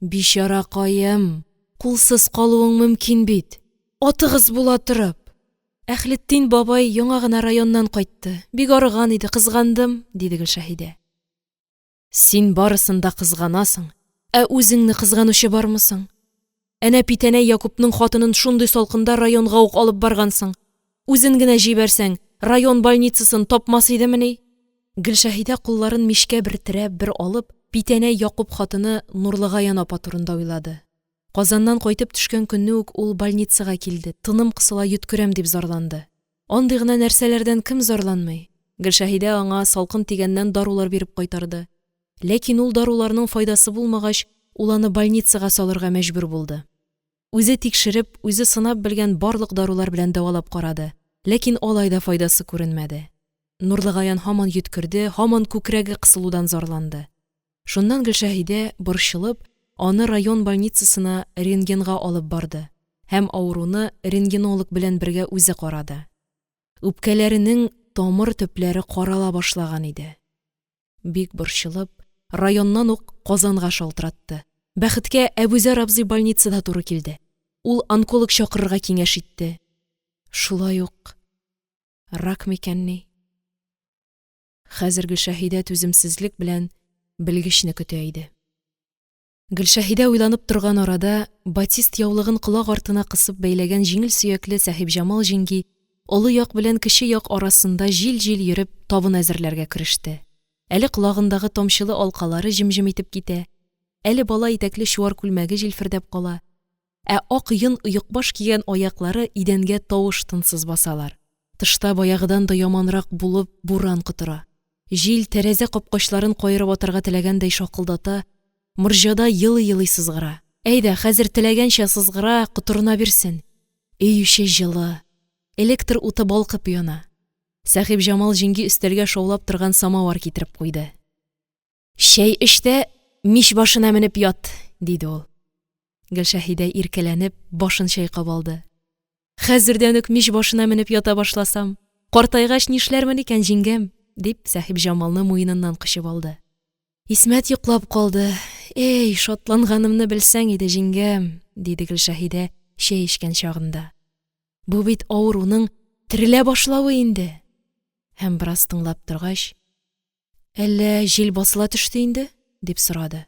Бичаракаем, кулсыз калуың мөмкин бит. Атыгыз була торып. Әхлетдин бабай яңа гына районнан кайтты, бик арыган иде, кызгандым, диде Гөлшәһидә. Син барысын да кызганасың, ә үзеңне кызганучы бармы соң? Әнә Питәнәй Якупның хатынын шундый салкында районга ук алып баргансың. Үзен генә җибәрсәң, район больницасын тапмас идемени? Гөлшәһидә кулларын мичкә бер терәп, бер алып, Питәнәй Якуп хатыны Нурлыгаян апа турында уйлады. Казаннан кайтып төшкән көнне үк ул больницага килде, тыным кысыла, йөткерәм дип зарланды. Андый гына нәрсәләрдән кем зарланмый? Гөлшәһидә аңа салкын тигәннән дарулар биреп кайтарды. Ләкин ул даруларның файдасы булмагач, ул аны больницага салырга мәҗбүр булды. Үзе тикшереп, үзе сынап белгән барлык дарулар белән дәвалап карады, ләкин алай да файдасы күренмәде. Нурлыгаян һаман йөткерде, һаман күкрәге кысылудан зарланды. Шуннан Гөлшәһидә, борчылып, аны район больницасына рентгенга алып барды һәм авыруны рентгенолог белән бергә үзе карады. Үпкәләренең тамыр төпләре карала башлаган иде. Бик борчылып, районнан ук Казанга шалтыратты. Бәхеткә, Әбүзәр абзый больницада туры килде. Ул онколог чакырырга киңәш итте. Шулай ук рак микәнни? Хәзер Гөлшәһидә түземсезлек белән белгечне көтә иде. Гөлшәһидә уйланып торган арада, батист яулыгын колак артына кысып бәйләгән җиңел сөякле Сәхибҗамал җиңги олы як белән кече як арасында җил-җил йөреп табын әзерләргә кереште. Әле колагындагы тамчылы алкалары җем-җем итеп китә, әле бала итәкле чуар күлмәге җилфердәп кала, ә ак йон оекбаш кигән аяклары идәнгә тавыш-тынсыз басалар. Тышта баягыдан да яманрак булып буран котыра. Җил тәрәзә капкачларын каерып атарга теләгәндәй шакылдата, морҗада елый-елый сызгыра. Әйдә, хәзер теләгәнчә сызгыра, котырына бирсен. Өй эче җылы. Электр уты балкып яна. Сәхибҗамал җиңги өстәлгә шаулап торган самавар китереп куйды. Чәй эч тә мич башына менеп ят, диде ул. Гөлшәһидә иркәләнеп, башын чайкап алды. Хәзердән үк мич башына менеп ята башласам, картайгач нишләрмен икән, җиңгәм? дип, Сәхибҗамалны муеныннан кочып алды. Исмәт йоклап калды. Әй, шатланганымны белсәң иде, җиңгәм, диде Гөлшәһидә чәй эчкән чагында. Бу бит авыруның терелә башлавы инде. Һәм бераз тыңлап торгач, Әллә җил басыла төште инде? дип сорады.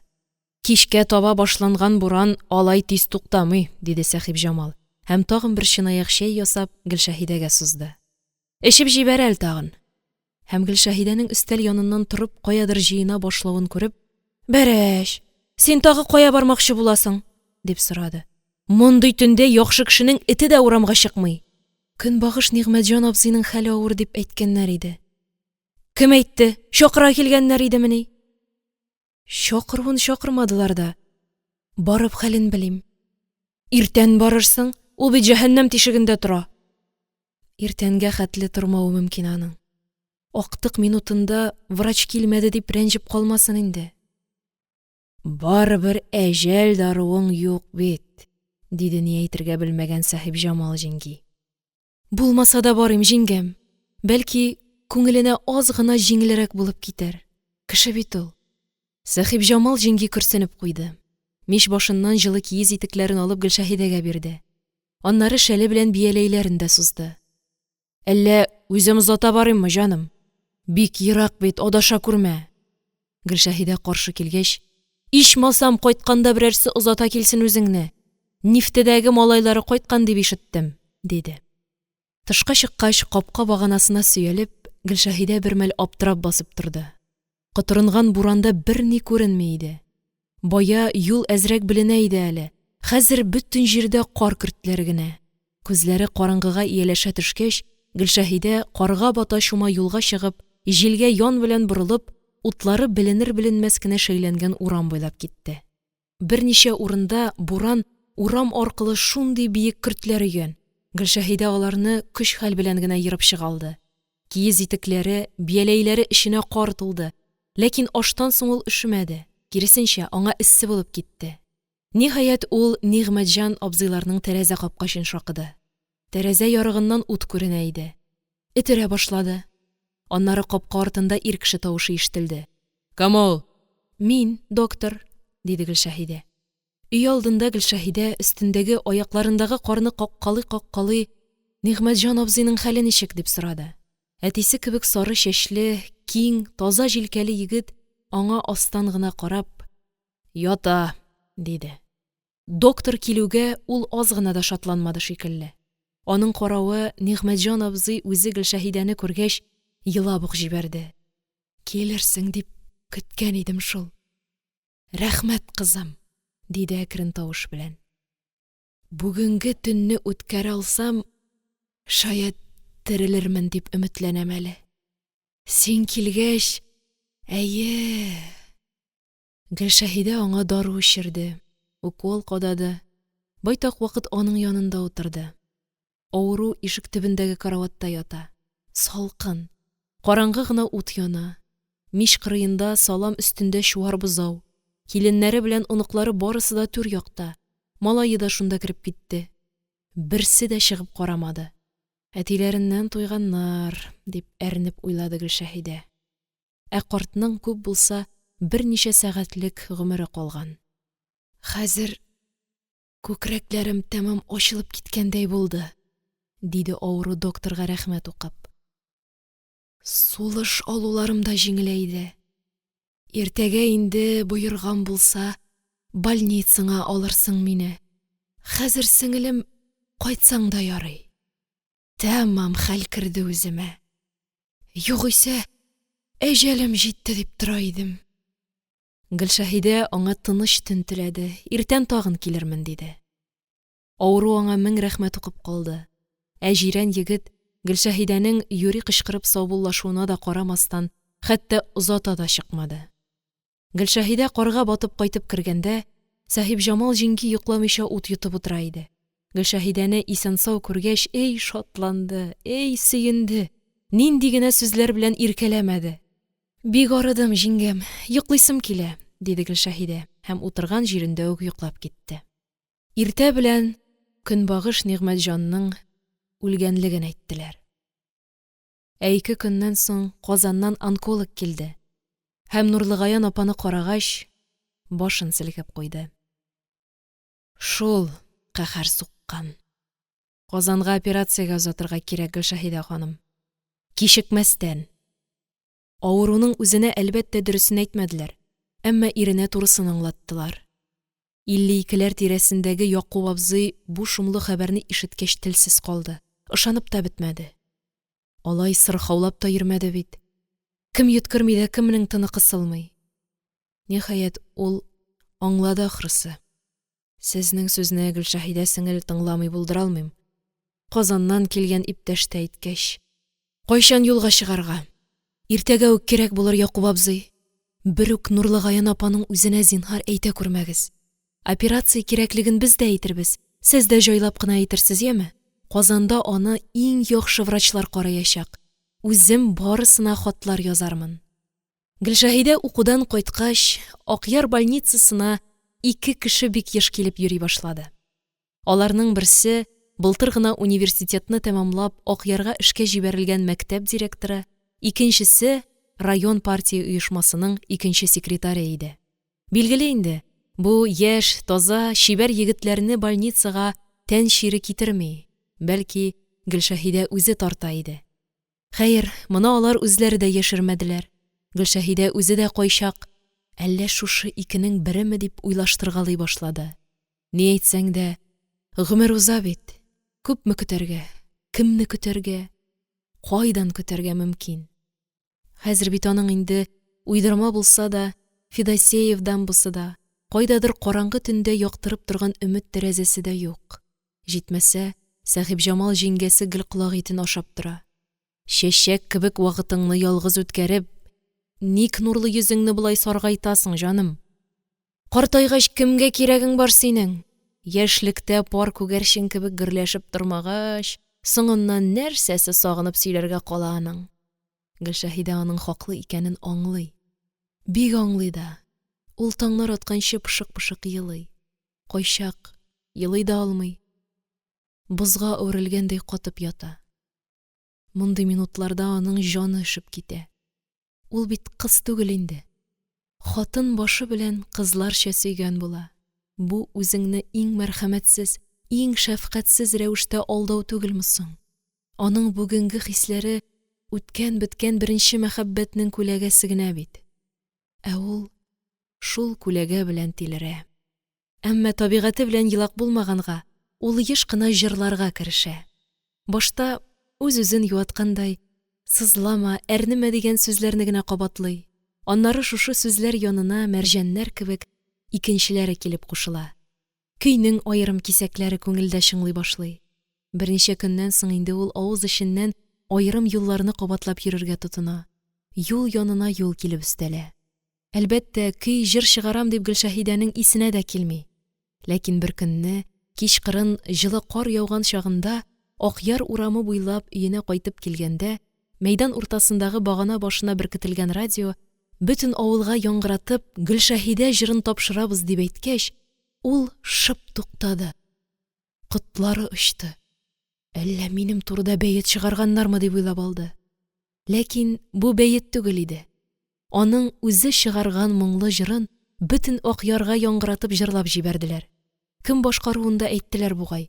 Кичкә таба башланган буран алай тиз туктамый, диде Сәхибҗамал һәм тагын бер чынаяк чәй ясап Гөлшәһидәгә сузды. Эчеп җибәр әле тагын. Һәм Гөлшәһидәнең өстәл яныннан торып каядыр җыена башлавын күреп, Бәрәч, син тагы кая бармакчы буласың? дип сорады. Мондый төндә яхшы кешенең эте дә урамга чыкмый. Көнбагыш Нигъмәтҗан абзыйның хәле авыр дип әйткәннәр иде. Кем әйтте? Чакыра килгәннәр идемени? Чакыруын чакырмадылар да. Барып хәлен белим. Иртән барырсың, ул бит җәһәннәм тишегендә тора. Иртәнгә хәтле тормавы мөмкин аның. Актык минутында врач килмәде дип рәнҗеп калмасын инде. Барыбер әҗәл даруың юк бит, диде ни әйтергә белмәгән Сәхибҗамал җиңги. Булмаса да барыйм, җиңгәм. Бәлки, күңеленә аз гына җиңелрәк булып китәр. Кеше бит ул. Сәхибҗамал җиңги көрсенеп куйды. Мич башыннан җылы киез итекләрен алып Гөлшәһидәгә бирде. Аннары шәле белән бияләйләрен дә сузды. Әллә үзем озата барыйммы, җаным? Бик ерак бит, адаша күрмә. Гөлшәһидә каршы килгәч, Ичмасам, кайтканда берәрсе озата килсен үзеңне. Нифтедәге малайлары кайткан дип ишеттем, диде. Тышка чыккач, капка баганасына сөялеп, Гөлшәһидә бермәл аптырап басып торды. Котырынган буранда берни күренми иде. Бая юл әзрәк беленә иде әле, хәзер бөтен җирдә кар көртләре генә. Күзләре караңгыга ияләшә төшкәч, Гөлшәһидә, карга бата-чума юлга чыгып, җилгә ян белән борылып, утлары беленер-беленмәс кенә шәйләнгән урам буйлап китте. Берничә урында буран урам аркылы шундый биек көртләр өйгән, Гөлшәһидә аларны көч-хәл белән генә ерып чыга алды. Киез итекләре, бияләйләре эченә кар тулды, ләкин аштан соң ул өшемәде, киресенчә, аңа эссе булып китте. Ниһаять, ул Нигъмәтҗан абзыйларның тәрәзә капкачын шакыды. Тәрәзә ярыгыннан ут күренә иде. Эт өрә башлады. Аннары капка артында ир кеше тавышы ишетелде. Кем ул? Мин, доктор, диде Гөлшәһидә. Өйалдында Гөлшәһидә, өстендәге, аякларындагы карны каккалый-каккалый, Нигъмәтҗан абзыйның хәле ничек, дип сорады. Әтисе кебек сары чәчле, киң, таза җилкәле егет. аңа астан гына карап: – Ята, – диде. Доктор килүгә ул аз гына да шатланмады шикелле. Аның каравы Нигъмәтҗан абзый үзе Гөлшәһидәне күргәч елап ук җибәрде: – Килерсең дип көткән идем шул, рәхмәт, кызым! – диде әкрен тавыш белән. – Бүгенге төнне үткәрә алсам, шаять, терелермен дип өметләнәм әле. Син килгәч, әйе! Гөлшәһидә аңа дару эчерде, укол кадады, байтак вакыт аның янында утырды. Авыру ишек төбендәге караватта ята. Салкын, караңгы гына ут яна, мич кырыенда, салам өстендә чуар бозау, киленнәре белән оныклары барысы да түр якта, малае да шунда кереп китте. Берсе дә чыгып карамады. Әтиләреннән туйганнар, дип әрнеп уйлады Гөлшәһидә. Ә картның, күп булса, берничә сәгатьлек гомере калган. Хәзер күкрәкләрем тәмам ачылып киткәндәй булды, – диде авыру, докторга рәхмәт укып. Сулыш алуларым да җиңеләйде. Иртәгә инде, боерган булса, больницаңа алырсың мине. Хәзер, сеңелем, кайтсаң да ярый. Тәмам хәл керде үземә. Югыйсә әҗәлем җитте дип тора идем. Гөлшәһидә аңа тыныч төн теләде, иртән тагын килермен, диде. Авыру аңа мең рәхмәт укып калды. Ә җирән егет, Гөлшәһидәнең юри кычкырып саубуллашуына да карамастан, хәтта озата да чыкмады. Гөлшәһидә карга батып кайтып кергәндә, Сәхипҗамал җиңги йокламыйча ут йотып утыра иде. Гөлшәһидәне исән-сау күргәч, әй шатланды, әй сөенде, нинди генә сүзләр белән иркәләмәде. Бик арыдым, җиңгәм, йоклыйсым килә, диде Гөлшәһидә һәм утырган җирендә үк йоклап китте. Иртә белән Көнбагыш Нигъмәтҗанның үлгәнлеген әйттеләр. Ә ике көннән соң Казаннан онколог килде һәм Нурлыгаян апаны карагач, башын селкеп куйды. Шул каһәр суккан. Казанга операциягә озатырга кирәк, Гөлшәһидә ханым. Кичекмәстән. Авыруның үзенә, әлбәттә, дөресен әйтмәделәр, әмма иренә турысын аңлаттылар. Илле икеләр тирәсендәге Якуб абзый бу шомлы хәбәрне ишеткәч телсез калды, ышанып та бетмәде. Алай сырхаулап та йөрмәде бит. Кем йөткерми дә кемнең тыны кысылмый. Ниһаять, ул аңлады ахрысы. Сезнең сүзне, Гөлшәһидә сеңел, тыңламый булдыра алмыйм. Казаннан килгән иптәш тә әйткәч. Кайчан юлга чыгарга? Иртәгә үк кирәк булыр, Якуб абзый. Берүк Нурлыгаян апаның үзенә зинһар әйтә күрмәгез. Операция кирәклеген без дә әйтербез, сез дә җайлап кына әйтерсез, яме? Казанда аны иң яхшы врачлар караячак. Үзем барысына хатлар язармын. Гөлшәһидә укудан кайткач, Акъяр больницасына ике кеше бик еш килеп йөри башлады. Аларның берсе, былтыр гына университетны тәмамлап, Акъярга эшкә җибәрелгән мәктәп директоры, икенчесе район партия оешмасының икенче секретаре иде. Билгеле инде, бу яшь, таза, чибәр егетләрне больницага тән чире китерми, бәлки Гөлшәһидә үзе тарта иде. Хәер, моны алар үзләре дә яшермәделәр. Гөлшәһидә үзе дә кайчак, әллә шушы икенең береме дип уйлаштыргалый башлады. Ни әйтсәң дә, гомер уза бит, күпме көтәргә, кемне көтәргә, кайдан көтәргә мөмкин? Хәзер бит аның инде, уйдырма булса да, Федосеев дамбасы да, кайдадыр караңгы төндә яктырып торган өмет тәрәзәсе дә юк. Җитмәсә, Сәхипҗамал җиңгәсе гел колак итен ашап тора. Чәчәк кебек вакытыңны ялгыз үткәреп, ник нурлы йөзеңне болай саргайтасың, җаным? Картайгач кемгә кирәгең бар синең? Яшьлектә пар күгәрчен кебек гөрләшеп тормагач, соңыннан нәрсәсе сагынып сөйләргә кала аның? Гөлшәһидә аның хаклы икәнен аңлый. Бик аңлый да. Ул таңнар атканчы пышык-пышык елый. Кайчак елый да алмый. Бозга әверелгәндәй катып ята. Мондый минутларда аның җаны өшеп китә. Ул бит кыз түгел инде. Хатын башы белән кызларча сөйгән була. Бу үзеңне иң мәрхәмәтсез, иң шәфкатьсез рәвештә алдау түгелме соң? Аның бүгенге хисләре үткән-беткән беренче мәхәббәтнең күләгәсе генә бит. Ә ул шул күләгә белән тилерә. Әмма табигате белән елак булмаганга, ул еш кына җырларга керешә. Башта, үз-үзен юаткандай, «сызлама, әрнемә» дигән сүзләрне генә кабатлый, аннары шушы сүзләр янына, мәрҗәннәр кебек, икенчеләре килеп кушыла, көйнең аерым кисәкләре күңелдә чыңлый башлый. Берничә көннән соң инде ул авыз эченнән аерым юлларны кабатлап йөрергә тотына, юл янына юл килеп өстәлә. Әлбәттә, көй, җыр чыгарам дип Гөлшәһидәнең исенә дә килми. Ләкин беркөнне, кичкырын җылы кар яуган чагында, Акъяр урамы буйлап өенә кайтып килгәндә, мәйдан уртасындагы багана башына беркетелгән радио, бөтен авылга яңгыратып, Гөлшәһидә җырын тапшырабыз, дип әйткәч, ул шып туктады. Котлары очты. Әллә минем турыда бәет чыгарганнармы, дип уйлап алды. Ләкин бу бәет түгел иде. Аның үзе чыгарган моңлы җырын бөтен Акъярга яңгыратып җырлап җибәрделәр. Кем башкаруын да әйттеләр бугай.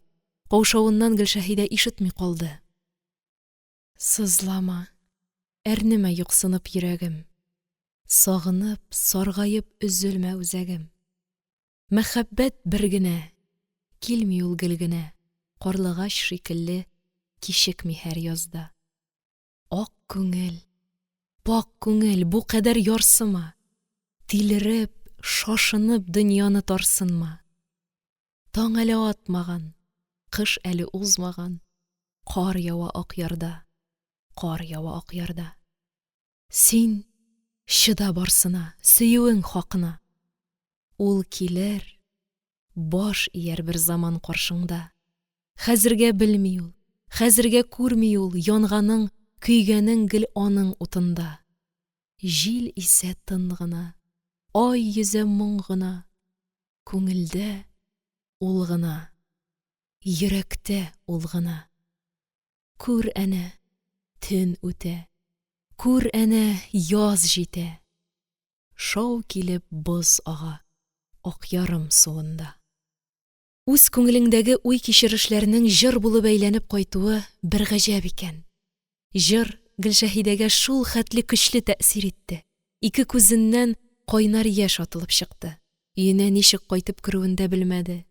Каушавыннан Гөлшәһидә ишетми калды. Сызлама, әрнемә юксынып йөрәгем, Сагынып, саргаеп өзелмә үзәгем. Мәхәббәт бер генә, килми ул гел генә, Карлыгач шикелле кичекми һәр язда. Ак күңел, пакь күңел, бу кадәр ярсыма, Тилереп, шашынып дөньяны тарсынма. Таң әле атмаган, кыш әле узмаган, Кар ява Акъярда, кар ява Акъярда. Син чыда барсына, сөюең хакына. Ул килер, баш ияр берзаман каршыңда. Хәзергә белми ул, хәзергә күрми ул янганың, көйгәнең гел аның утында. Җил исә тын гына, ай йөзә моң гына, күңелдә ул гына, йөрәктә ул гына. Күр әнә, төн үтә, күр әнә, яз җитә. Шау килеп боз ага Акъярым суында. Үз күңелеңдәге уй-кичерешләрнең җыр булып әйләнеп кайтуы бер гаҗәп икән. Җыр Гөлшәһидәгә шулхәтле көчле тәэсир итте, ике күзеннән кайнар яшь атылып чыкты. Өенә ничек кайтып керүен дә белмәде.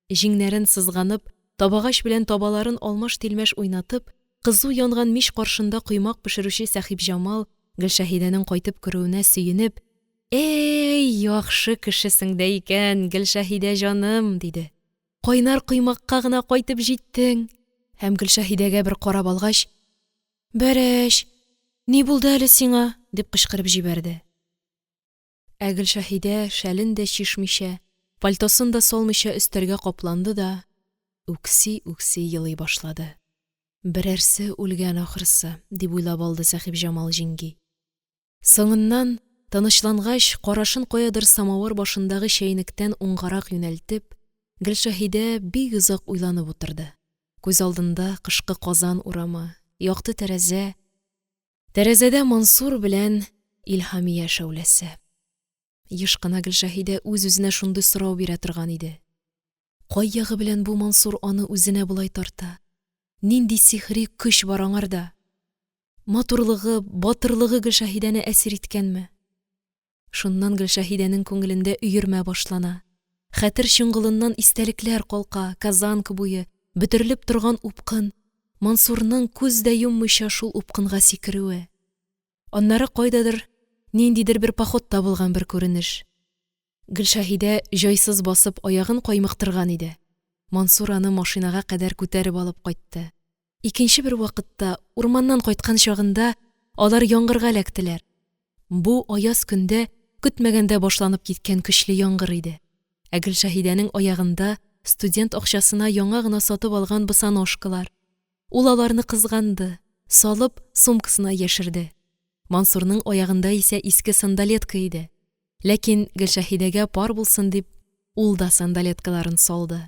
Җиңнәрен сызганып, табагач белән табаларын алмаш-тилмәш уйнатып, кызу янган мич каршында коймак пешерүче Сәхипҗамал, Гөлшәһидәнең кайтып керүенә сөенеп: Әй, яхшы кешесең дә икән, Гөлшәһидә җаным, диде. Кайнар коймакка гына кайтып җиттең. Һәм Гөлшәһидәгә бер карап алгач: Бәрәч, ни булды әле сиңа? дип кычкырып җибәрде. Ә Гөлшәһидә шәлен дә чишмичә, пальтосын да салмыйча өстәлгә капланды да үкси-үкси елый башлады. Берәрсе үлгән ахрысы, дип уйлап алды Сәхипҗамал җиңги. Соңыннан, тынычлангач, карашын каядыр самавыр башындагы чәйнектән уңгарак юнәлтеп, Гөлшәһидә бик озак уйланып утырды. Күз алдында кышкы Казан урамы, якты тәрәзә, тәрәзәдә Мансур белән Илһамия шәүләсе. Еш кына Гөлшәһидә үз-үзенә шундый сорау бирә торган иде. Кай ягы белән бу Мансур аны үзенә болай тарта? Нинди сихри көч бар аңарда? Матурлыгы, батырлыгы Гөлшәһидәне әсир иткәнме? Шуннан Гөлшәһидәнең күңелендә өермә башлана. Хәтер чоңгылыннан истәлекләр калка, Казанка буе, бөтерелеп торган упкын, Мансурның күз дә йоммыйча шул упкынга сикерүе. Аннары кайдадыр, ниндидер бер походта булган бер күренеш. Гөлшәһидә җайсыз басып аягын каймыктырган иде, Мансур аны машинага кадәр күтәреп алып кайтты. Икенче бер вакытта, урманнан кайткан чагында, алар яңгырга эләктеләр. Бу аяз көндә көтмәгәндә башланып киткән көчле яңгыр иде. Ә Гөлшәһидәнең аягында студент акчасына яңа гына сатып алган босоножкалар. Ул аларны кызганды, салып, сумкасына яшерде. Мансурның аягында исә иске сандалетка иде. Ләкин Гөлшәһидәгә пар булсын дип, ул да сандалеткаларын салды.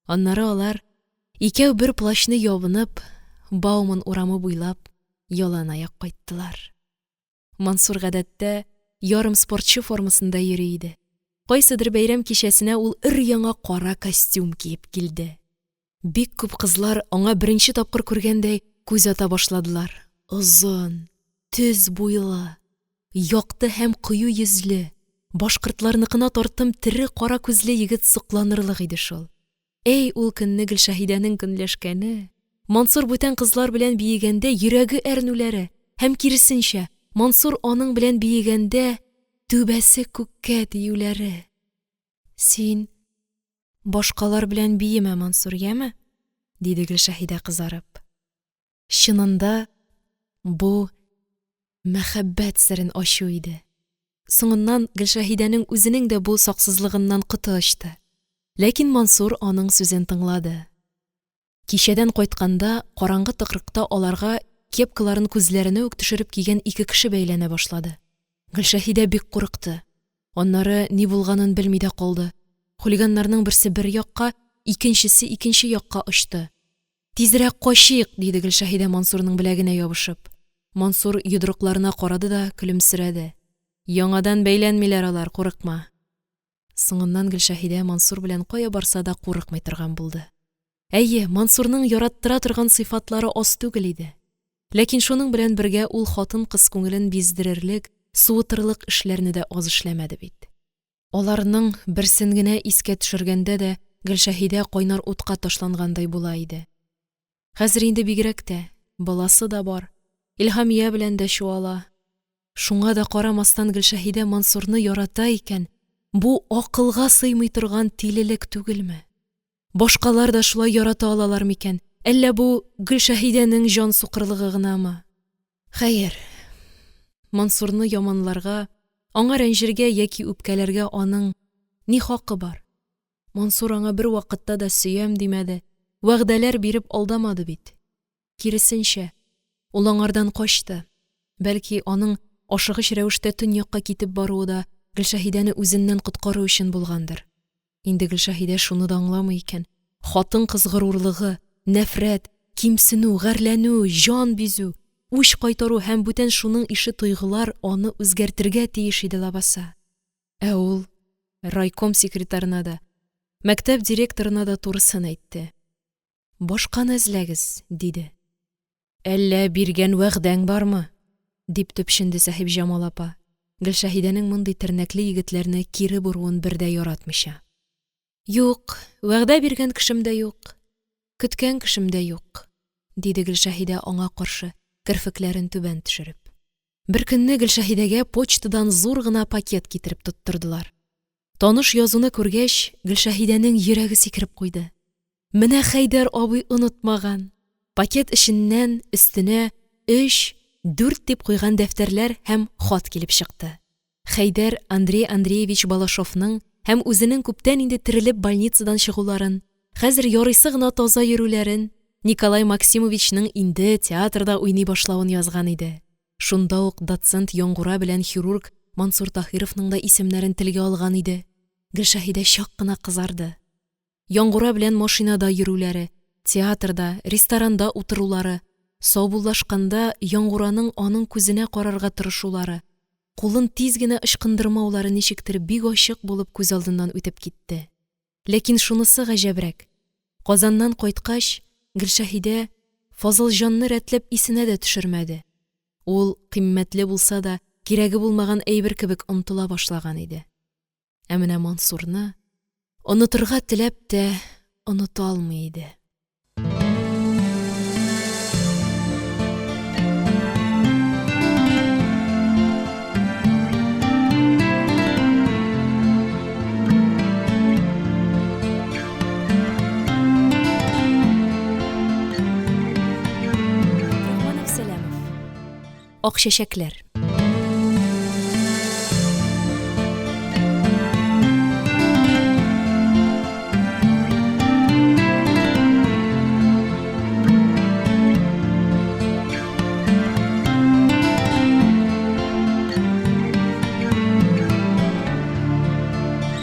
Аннары алар, икәү бер плащны ябынып, Бауман урамы буйлап яланаяк кайттылар. Мансур, гадәттә, ярым спортчы формасында йөри иде. Кайсыдыр бәйрәм кичәсенә ул өр-яңа кара костюм киеп килде. Бик күп кызлар, аңа беренче тапкыр күргәндәй, күз ата башладылар. Озын, төз буйлы, якты һәм кыю йөзле. Башкортларныкына тартым тере кара күзле егет сокланырлык иде шул. Әй, ул көнне Гөлшәһидәнең көнләшкәне, Мансур бүтән кызлар белән биегәндә йөрәге әрнүләре һәм, киресенчә, Мансур аның белән биегәндә түбәсе күккә тиюләре! – Син башкалар белән биемә, Мансур, яме! – диде Гөлшәһидә, кызарып. Чынында бу мәхәббәт серен ачу иде. Соңыннан Гөлшәһидәнең үзенең дә бу саксызлыгыннан коты очты. Ләкин Мансур аның сүзен тыңлады. Кичәдән кайтканда, караңгы тыкрыкта аларга кепкаларын күзләренә үк төшереп кигән ике кеше бәйләнә башлады. Гөлшәһидә бик курыкты. Аннары ни булганын белми дә калды. Хулиганнарның берсе бер якка, икенчесе икенче якка очты. Тизрәк качыйк! – диде Гөлшәһидә, Мансурның беләгенә ябышып. Мансур йодрыкларына карады да көлемсерәде. – Яңадан бәйләнмиләр алар, курыкма! Соңыннан Гөлшәһидә Мансур белән кая барса да курыкмый торган булды. Әйе, Мансурның яраттыра торган сыйфатлары аз түгел иде. Ләкин шуның белән бергә ул хатын-кыз күңелен биздерерлек, суытырлык эшләрне дә аз эшләмәде бит. Аларның берсен генә искә төшергәндә дә Гөлшәһидә кайнар утка ташлангандай була иде. Хәзер инде бигрәк тә, баласы да бар, Илһамия белән дә чуала. Шуңа да карамастан Гөлшәһидә Мансурны ярата икән, бу акылга сыймый торган тилелек түгелме? Башкалар да шулай ярата алалар микән, әллә бу Гөлшәһидәнең җан сукырлыгы гынамы? Хәер, Мансурны яманларга, аңа рәнҗергә яки үпкәләргә аның ни хакы бар? Мансур аңа бервакытта да сөям димәде, вәгъдәләр биреп алдамады бит. Киресенчә, ул аңардан качты. Бәлки, аның ашыгыч рәвештә төньякка китеп баруы да Гөлшәһидәне үзеннән коткару өчен булгандыр. Инде Гөлшәһидә шуны да аңламый икән, хатын-кыз горурлыгы, нәфрәт, кимсенү, гарьләнү, җан бизү, үч кайтару һәм бүтән шуның ише тойгылар аны үзгәртергә тиеш иде ләбаса. Ә ул райком секретарена да, мәктәп директорына да турысын әйтте. Башканы эзләгез, диде. Әллә биргән вәгъдәң бармы? – дип төпченде Сәхибҗамал апа, Гөлшәһидәнең мондый тернәкле егетләрне кире боруын бер дә яратмыйча. Юк, вәгъдә биргән кешем дә юк, көткән кешем дә юк, диде Гөлшәһидә аңа каршы, керфекләрен түбән төшереп. Беркөнне Гөлшәһидәгә почтадан зур гына пакет китереп тоттырдылар. Таныш язуны күргәч, Гөлшәһидәнең йөрәге сикереп куйды. Менә Хәйдәр абый онытмаган! Пакет эченнән өстенә өч, дүрт дип куйган дәфтәрләр һәм хат килеп чыкты. Хәйдәр Андрей Андреевич Балашовның һәм үзенең күптән инде терелеп больницадан чыгуларын, хәзер ярыйсы гына таза йөрүләрен, Николай Максимовичның инде театрда уйный башлавын язган иде. Шунда ук доцент Яңгура белән хирург Мансур Таһировның да исемнәрен телгә алган иде. Гөлшәһидә чак кына кызарды. Яңгура белән машинада йөрүләре, театрда, ресторанда утырулары, саубуллашканда Яңгураның аның күзенә карарга тырышулары, кулын тиз генә ычкындырмаулары ничектер бик ачык булып күз алдыннан үтеп китте. Ләкин шунысы гаҗәбрәк, Казаннан кайткач, Гөлшәһидә Фазылҗанны рәтләп исенә дә төшермәде. Ул, кыйммәтле булса да, кирәге булмаган әйбер кебек онытыла башлаган иде. Ә менә Мансурны онытырга теләп тә оныта алмый иде. Рахман Әпсәләмов. Ак чәчәкләр.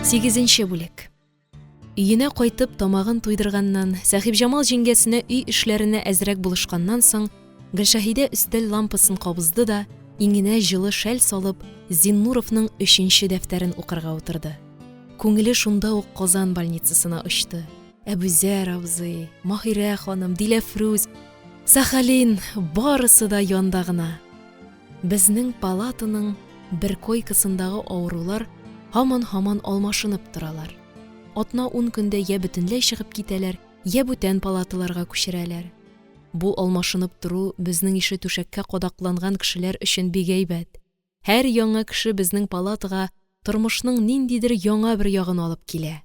Сигезенче бүлек. Өенә кайтып тамагын туйдырганнан, Сәхибҗамал җиңгәсенә өй эшләренә әзрәк булышканнан соң, Гөлшәһидә өстәл лампасын кабызды да, иңенә җылы шәл салып, Зиннуровның өченче дәфтәрен укырга утырды. Күңеле шунда ук Казан больницасына очты. Әбүзәр абзый, Маһирә ханым, Диләфрүз, Сахалин, барысы да янда гына. Безнең палатаның бер койкасындагы авырулар Һаман-һаман алмашынып торалар. Атна-ун көндә йә бөтенләй чыгып китәләр, йә бүтән палаталарга күчерәләр. Бу алмашынып тору безнең ише түшәккә кадакланган кешеләр өчен бик әйбәт. Һәр яңа кеше безнең палатага тормышның ниндидер яңа бер ягын алып килә.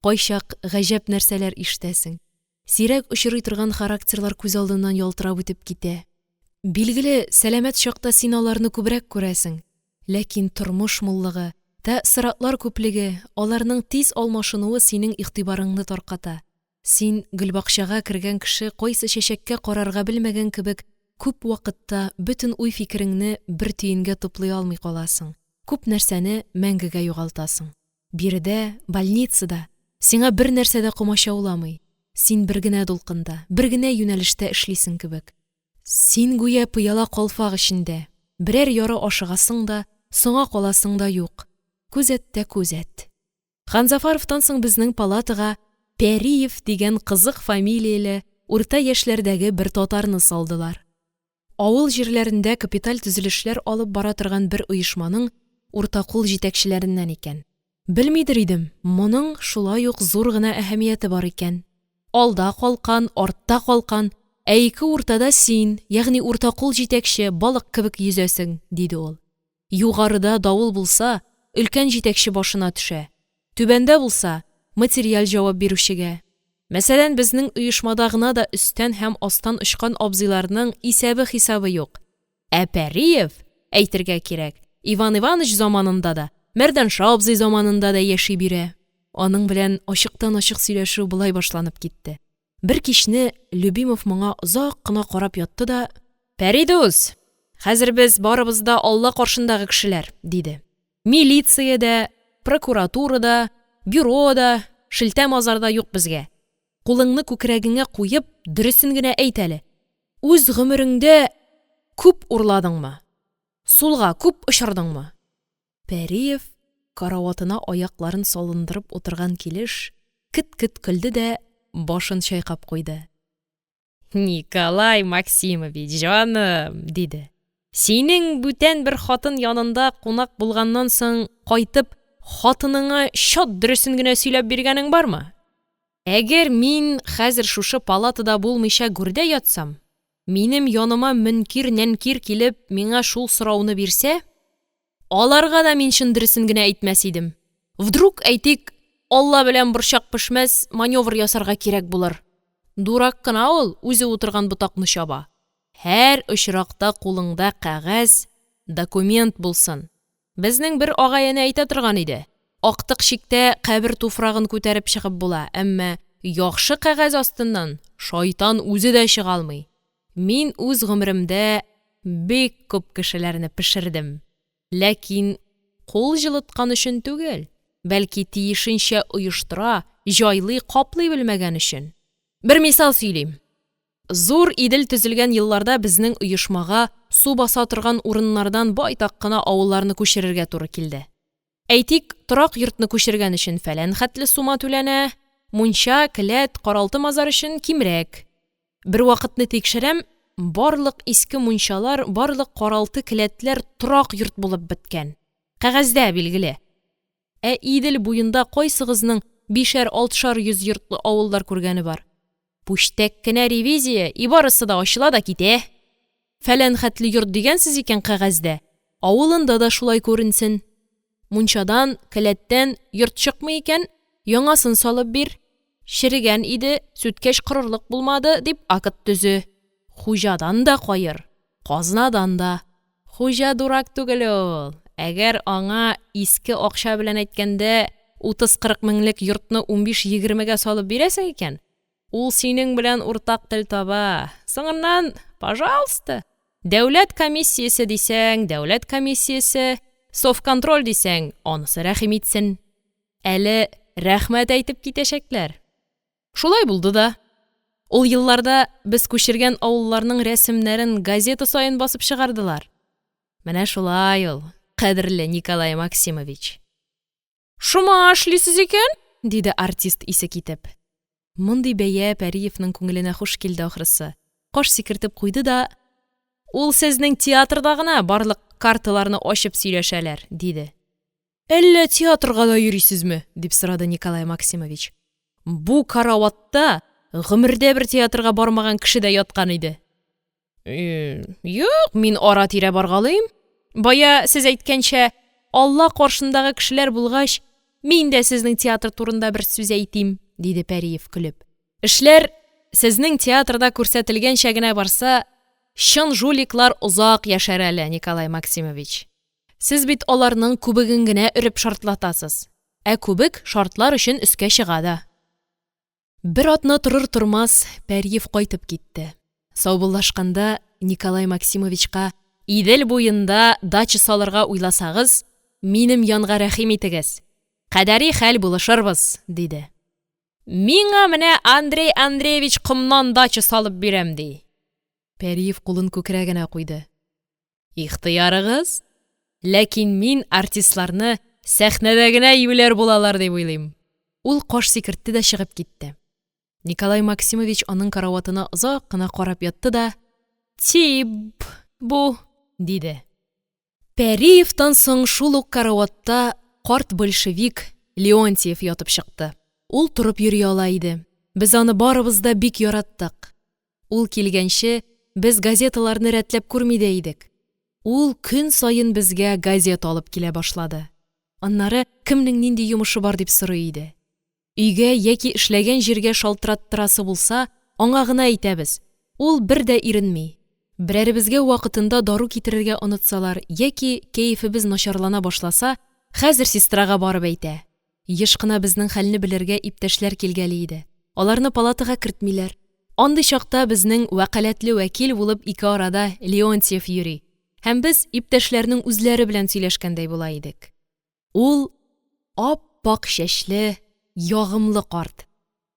Кайчак гаҗәп нәрсәләр ишетәсең, сирәк очрый торган характерлар күз алдыннан ялтырап үтеп китә. Билгеле, сәламәт чакта син аларны күбрәк күрәсең, ләкин тормыш муллыгы, тәэссоратлар күплеге, аларның тиз алмашынуы синең игътибарыңны тарката, син, гөлбакчага кергән кеше кайсы чәчәккә карарга белмәгән кебек, күп вакытта бөтен уй-фикереңне бер төенгә туплый алмый каласың, күп нәрсәне мәңгегә югалтасың. Биредә, больницада, сиңа бернәрсә дә комачауламый, син бер генә дулкында, бер генә юнәлештә эшлисең кебек. Син гүя пыяла калфак эчендә, берәр яры ашыгасың да, соңа каласың да юк, күзәт тә күзәт. Ханзафаровтан соң безнең палатага Пәриев дигән кызык фамилияле, урта яшьләрдәге бер татарны салдылар. Авыл җирләрендә капиталь төзелешләр алып бара торган бер оешманың уртакул җитәкчеләреннән икән. Белмидер идем, моның шулай ук зур гына әһәмияте бар икән. Алда калкан, артта калкан, ә ике уртада син, ягъни уртакул җитәкче, балык кебек йөзәсең, диде ул. Югарыда давыл булса, өлкән җитәкче башына төшә. Түбәндә булса, материаль җавап бирүчегә. Мәсәлән, безнең оешмада гына да өстән һәм астан очкан абзыйларның исәбе-хисабы юк. Ә Пәриев, әйтергә кирәк, Иван Иваныч заманында да, Мәрдәнша абзый заманында да яши бирә. Аның белән ачыктан-ачык сөйләшү болай башланып китте. Бер кичне Любимов моңа озак кына карап ятты да: – Пәри дус, хәзер без барыбыз да Алла каршындагы кешеләр, – диде. Милиция дә, прокуратура да, бюро да, шелтә-мазар да юк безгә. Кулыңны күкрәгеңә куеп, дөресен генә әйт әле: үз гомереңдә күп урладыңмы? Сулга күп очырдыңмы? Пәриев, караватына аякларын салындырып утырган килеш, кет-кет көлде дә башын чайкап куйды. Николай Максимович, җаным, диде, синең бүтән бер хатын янында кунак булганнан соң, кайтып, хатыныңа чат дөресен генә сөйләп биргәнең бармы? Әгәр мин хәзер шушы палатада булмыйча гүрдә ятсам, минем яныма Мөнкир-Нәнкир килеп, миңа шул сорауны бирсә, аларга да мин чын дөресен генә әйтмәс идем. Вдруг, әйтик, Алла белән борчак пешмәс, маневр ясарга кирәк булыр. Дурак кына ул, үзе утырган ботакны чаба. Һәр очракта кулыңда кәгазь, документ булсын. Безнең бер агай-эне әйтә торган иде, актык чиктә кабер туфрагын күтәреп чыгып була, әмма яхшы кәгазь астыннан шайтан үзе дә чыга алмый. Мин үз гомеремдә бик күп кешеләрне пешердем. Ләкин кул җылыткан өчен түгел, бәлки тиешенчә оештыра, җайлый, каплый белмәгән өчен. Бер мисал сөйлим. Зур Идел төзелгән елларда безнең оешмага су баса торган урыннардан байтак кына авылларны күчерергә туры килде. Әйтик, торак йортны күчергән өчен фәлән хәтле сума түләнә, мунча, келәт, каралты-мазар өчен кимрәк. Бервакытны тикшерәм, барлык иске мунчалар, барлык каралты-келәтләр торак йорт булып беткән. Кәгазьдә, билгеле. Ә Идел буенда кайсыгызның бишәр-алтышар йөз йортлы авыллар күргәне бар? Пүчтәк кенә ревизия, и барысы да ачыла да китә. Фәлән хәтле йорт дигәнсез икән кәгазьдә, авылында да шулай күренсен. Мунчадан, келәттән йорт чыкмый икән, яңасын салып бир. Черегән иде, сүткәч корырлык булмады, дип акт төзе. Хуҗадан да каер, казнадан да. Хуҗа дурак түгел ул. Әгәр аңа, иске акча белән әйткәндә, утыз-кырык меңлек йортны унбиш-егермегә салып бирәсең икән, ул синең белән уртак тел таба. Соңыннан, пажалыста, дәүләт комиссиясе дисәң, дәүләт комиссиясе, совконтроль дисәң, анысы рәхим итсен. Әле рәхмәт әйтеп китәчәкләр. Шулай булды да. Ул елларда без күчергән авылларның рәсемнәрен газета саен басып чыгардылар. Менә шулай ул, кадерле Николай Максимович. Шома эшлисез икән, диде артист, исе китеп. Мондый бәя Пәриевнең күңеленә хуш килде, ахрысы. Каш сикертеп куйды да: – Ул сезнең театрда гына барлык карталарны ачып сөйләшәләр, – диде. Әллә театрга да йөрисезме? – дип сорады Николай Максимович. Бу караватта гомердә бер театрга бармаган кеше дә яткан иде. – Юк, мин ара-тирә баргалыйм. Бая сез әйткәнчә, Алла каршындагы кешеләр булгач, мин дә сезнең театр турында бер сүз әйтим, – диде Пәриев, көлеп. – Эшләр сезнең театрда күрсәтелгәнчә генә барса, чын жуликлар озак яшәр әле, Николай Максимович. Сез бит аларның күбеген генә өреп шартлатасыз. Ә күбек шартлар өчен өскә чыга да. Бер атна торыр-тормас, Пәриев кайтып китте. Саубуллашканда, Николай Максимовичка: «Идел буенда дача салырга уйласагыз, минем янга рәхим итегез, кадәри хәл булышырбыз», – диде. Миңа менә Андрей Андреевич комнан дача салып бирәм, ди. Пәриев кулын күкрәгенә куйды. Ихтыярыгыз, ләкин мин артистларны сәхнәдә генә юләр булалар дип уйлыйм. Ул каш сикертте дә чыгып китте. Николай Максимович аның караватына озак кына карап ятты да: – Тип бу, – диде. Пәриевтан соң шул ук караватта карт большевик Леонтьев ятып чыкты. Ул торып йөри ала иде. Без аны барыбыз да бик яраттык. Ул килгәнче, без газеталарны рәтләп күрми дә идек. Ул көн саен безгә газета алып килә башлады. Аннары кемнең нинди йомышы бар дип сорый иде. Өйгә яки эшләгән җиргә шалтыраттырасы булса, аңа гына әйтәбез, ул бер дә иренми. Берәребезгә вакытында дару китерергә онытсалар яки кәефебез начарлана башласа, хәзер сестрага барып әйтә. Еш кына безнең хәлне белергә иптәшләр килгәли иде. Аларны палатага кертмиләр. Андый чакта безнең вәкаләтле вәкил булып ике арада Леонтьев йөри һәм без иптәшләрнең үзләре белән сөйләшкәндәй була идек. Ул ап-ак чәчле, ягымлы карт.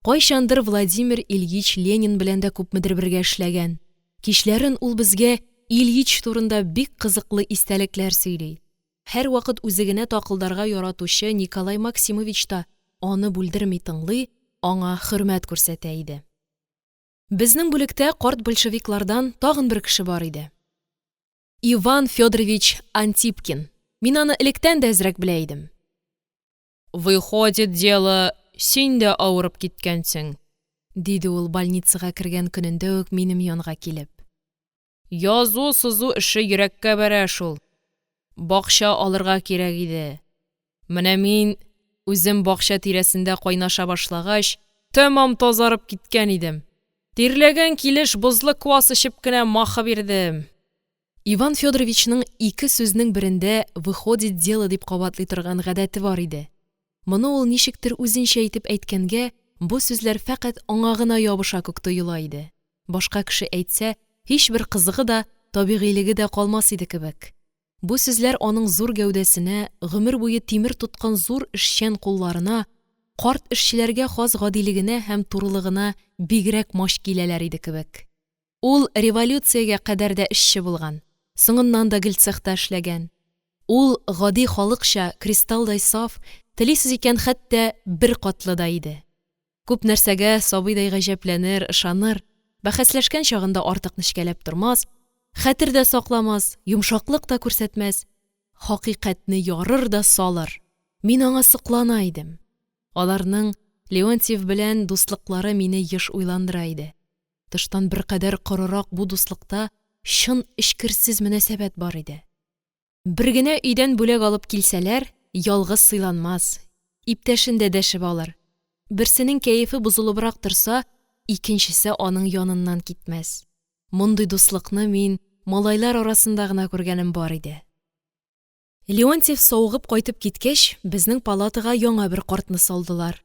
Кайчандыр Владимир Ильич Ленин белән дә күпмедер бергә эшләгән. Кичләрен ул безгә Ильич турында бик кызыклы истәлекләр сөйли. Һәрвакыт үзе генә такылдарга яратучы Николай Максимович та аны бүлдерми тыңлый, аңа хөрмәт күрсәтә иде. Безнең бүлектә карт большевиклардан тагын бер кеше бар иде. Иван Фёдорович Антипкин. Мин аны электән дә әзрәк белә идем. Выходит дело, син дә авырып киткәнсең, диде ул, больницага кергән көнендә үк минем янга килеп. Язу-сызу эше йөрәккә бәрә шул. Бакча алырга кирәк иде. Менә мин, үзем бакча тирәсендә кайнаша башлагач, тәмам тазарып киткән идем. Тирләгән килеш бозлы квас эчеп кенә махы бирдем. Иван Фёдоровичның ике сүзнең берендә «выходит дело» дип кабатлый торган гадәте бар иде. Моны ул ничектер үзенчә итеп әйткәнгә, бу сүзләр фәкать аңа гына ябыша күк тоела иде. Башка кеше әйтсә, һичбер кызыгы да, табигыйлеге дә калмас иде кебек. Бу сүзләр аның зур гәүдәсенә, гомер буе тимер тоткан зур эшчән кулларына, карт эшчеләргә хас гадилегенә һәм турылыгына бигрәк мач киләләр иде кебек. Ул революциягә кадәр дә эшче булган, соңыннан да гел цехта эшләгән. Ул гади халыкча, кристаллдай саф, телисез икән, хәтта беркатлы да иде. Күп нәрсәгә сабыйдай гаҗәпләнер, ышаныр, бәхәсләшкән чагында артык нечкәләп тормас, хәтер дә сакламас, йомшаклык та күрсәтмәс, хакыйкатьне ярыр да салыр. Мин аңа соклана идем. Аларның Леонтьев белән дуслыклары мине еш уйландыра иде. Тыштан беркадәр корырак бу дуслыкта чын эчкерсез мөнәсәбәт бар иде. Бер генә өйдән бүләк алып килсәләр, ялгыз сыйланмас, иптәшен дә дәшеп алыр. Берсенең кәефе бозылыбрак торса, икенчесе аның яныннан китмәс. Мондый дуслыкны мин малайлар арасында гына күргәнем бар иде. Леонтьев савыгып кайтып киткәч, безнең палатага яңа бер картны салдылар.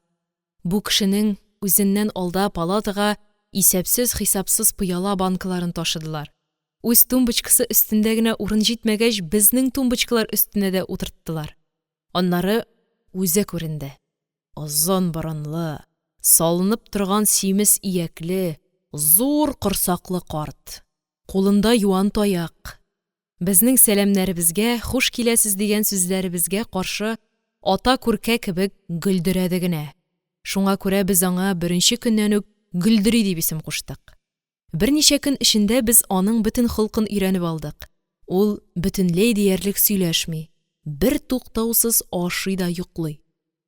Бу кешенең үзеннән алда палатага исәпсез-хисапсыз пыяла банкаларын ташыдылар. Үз тумбочкасы өстендә генә урын җитмәгәч, безнең тумбочкалар өстенә дә утырттылар. Аннары үзе күренде. Озын борынлы, салынып торган симез иякле, зур корсаклы карт. Кулында юан таяк. Безнең сәламнәребезгә, хуш киләсез дигән сүзләребезгә каршы ата күркә кебек гөлдерәде генә. Шуңа күрә без аңа беренче көннән үк Гөлдери дип исем куштык. Берничә көн эчендә без аның бөтен холкын өйрәнеп алдык. Ул бөтенләй диярлек сөйләшми. Бертуктаусыз ашый да йоклый.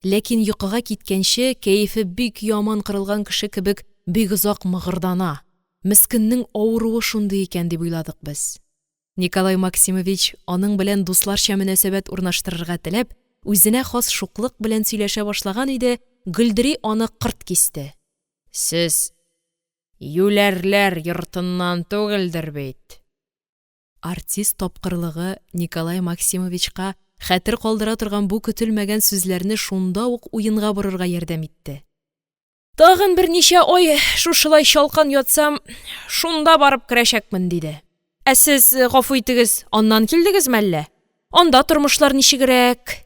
Ләкин йокыга киткәнче, кәефе бик яман кырылган кеше кебек, бик озак мыгырдана, мескеннең авыруы шундый икән, дип уйладык без. Николай Максимович, аның белән дусларча мөнәсәбәт урнаштырырга теләп, үзенә хас шуклык белән сөйләшә башлаган иде, Гөлдери аны кырт кисте: – Сез юләрләр йортыннан түгелдер бит? Артист тапкырлыгы Николай Максимовичка хәтер калдыра торган бу көтелмәгән сүзләрне шунда ук уенга борырга ярдәм итте. – Тагын берничә ай шушылай чалкан ятсам, шунда барып керәчәкмен, – диде. – Ә сез, гафу итегез, аннан килдегезме әллә? Анда тормышлар ничегрәк?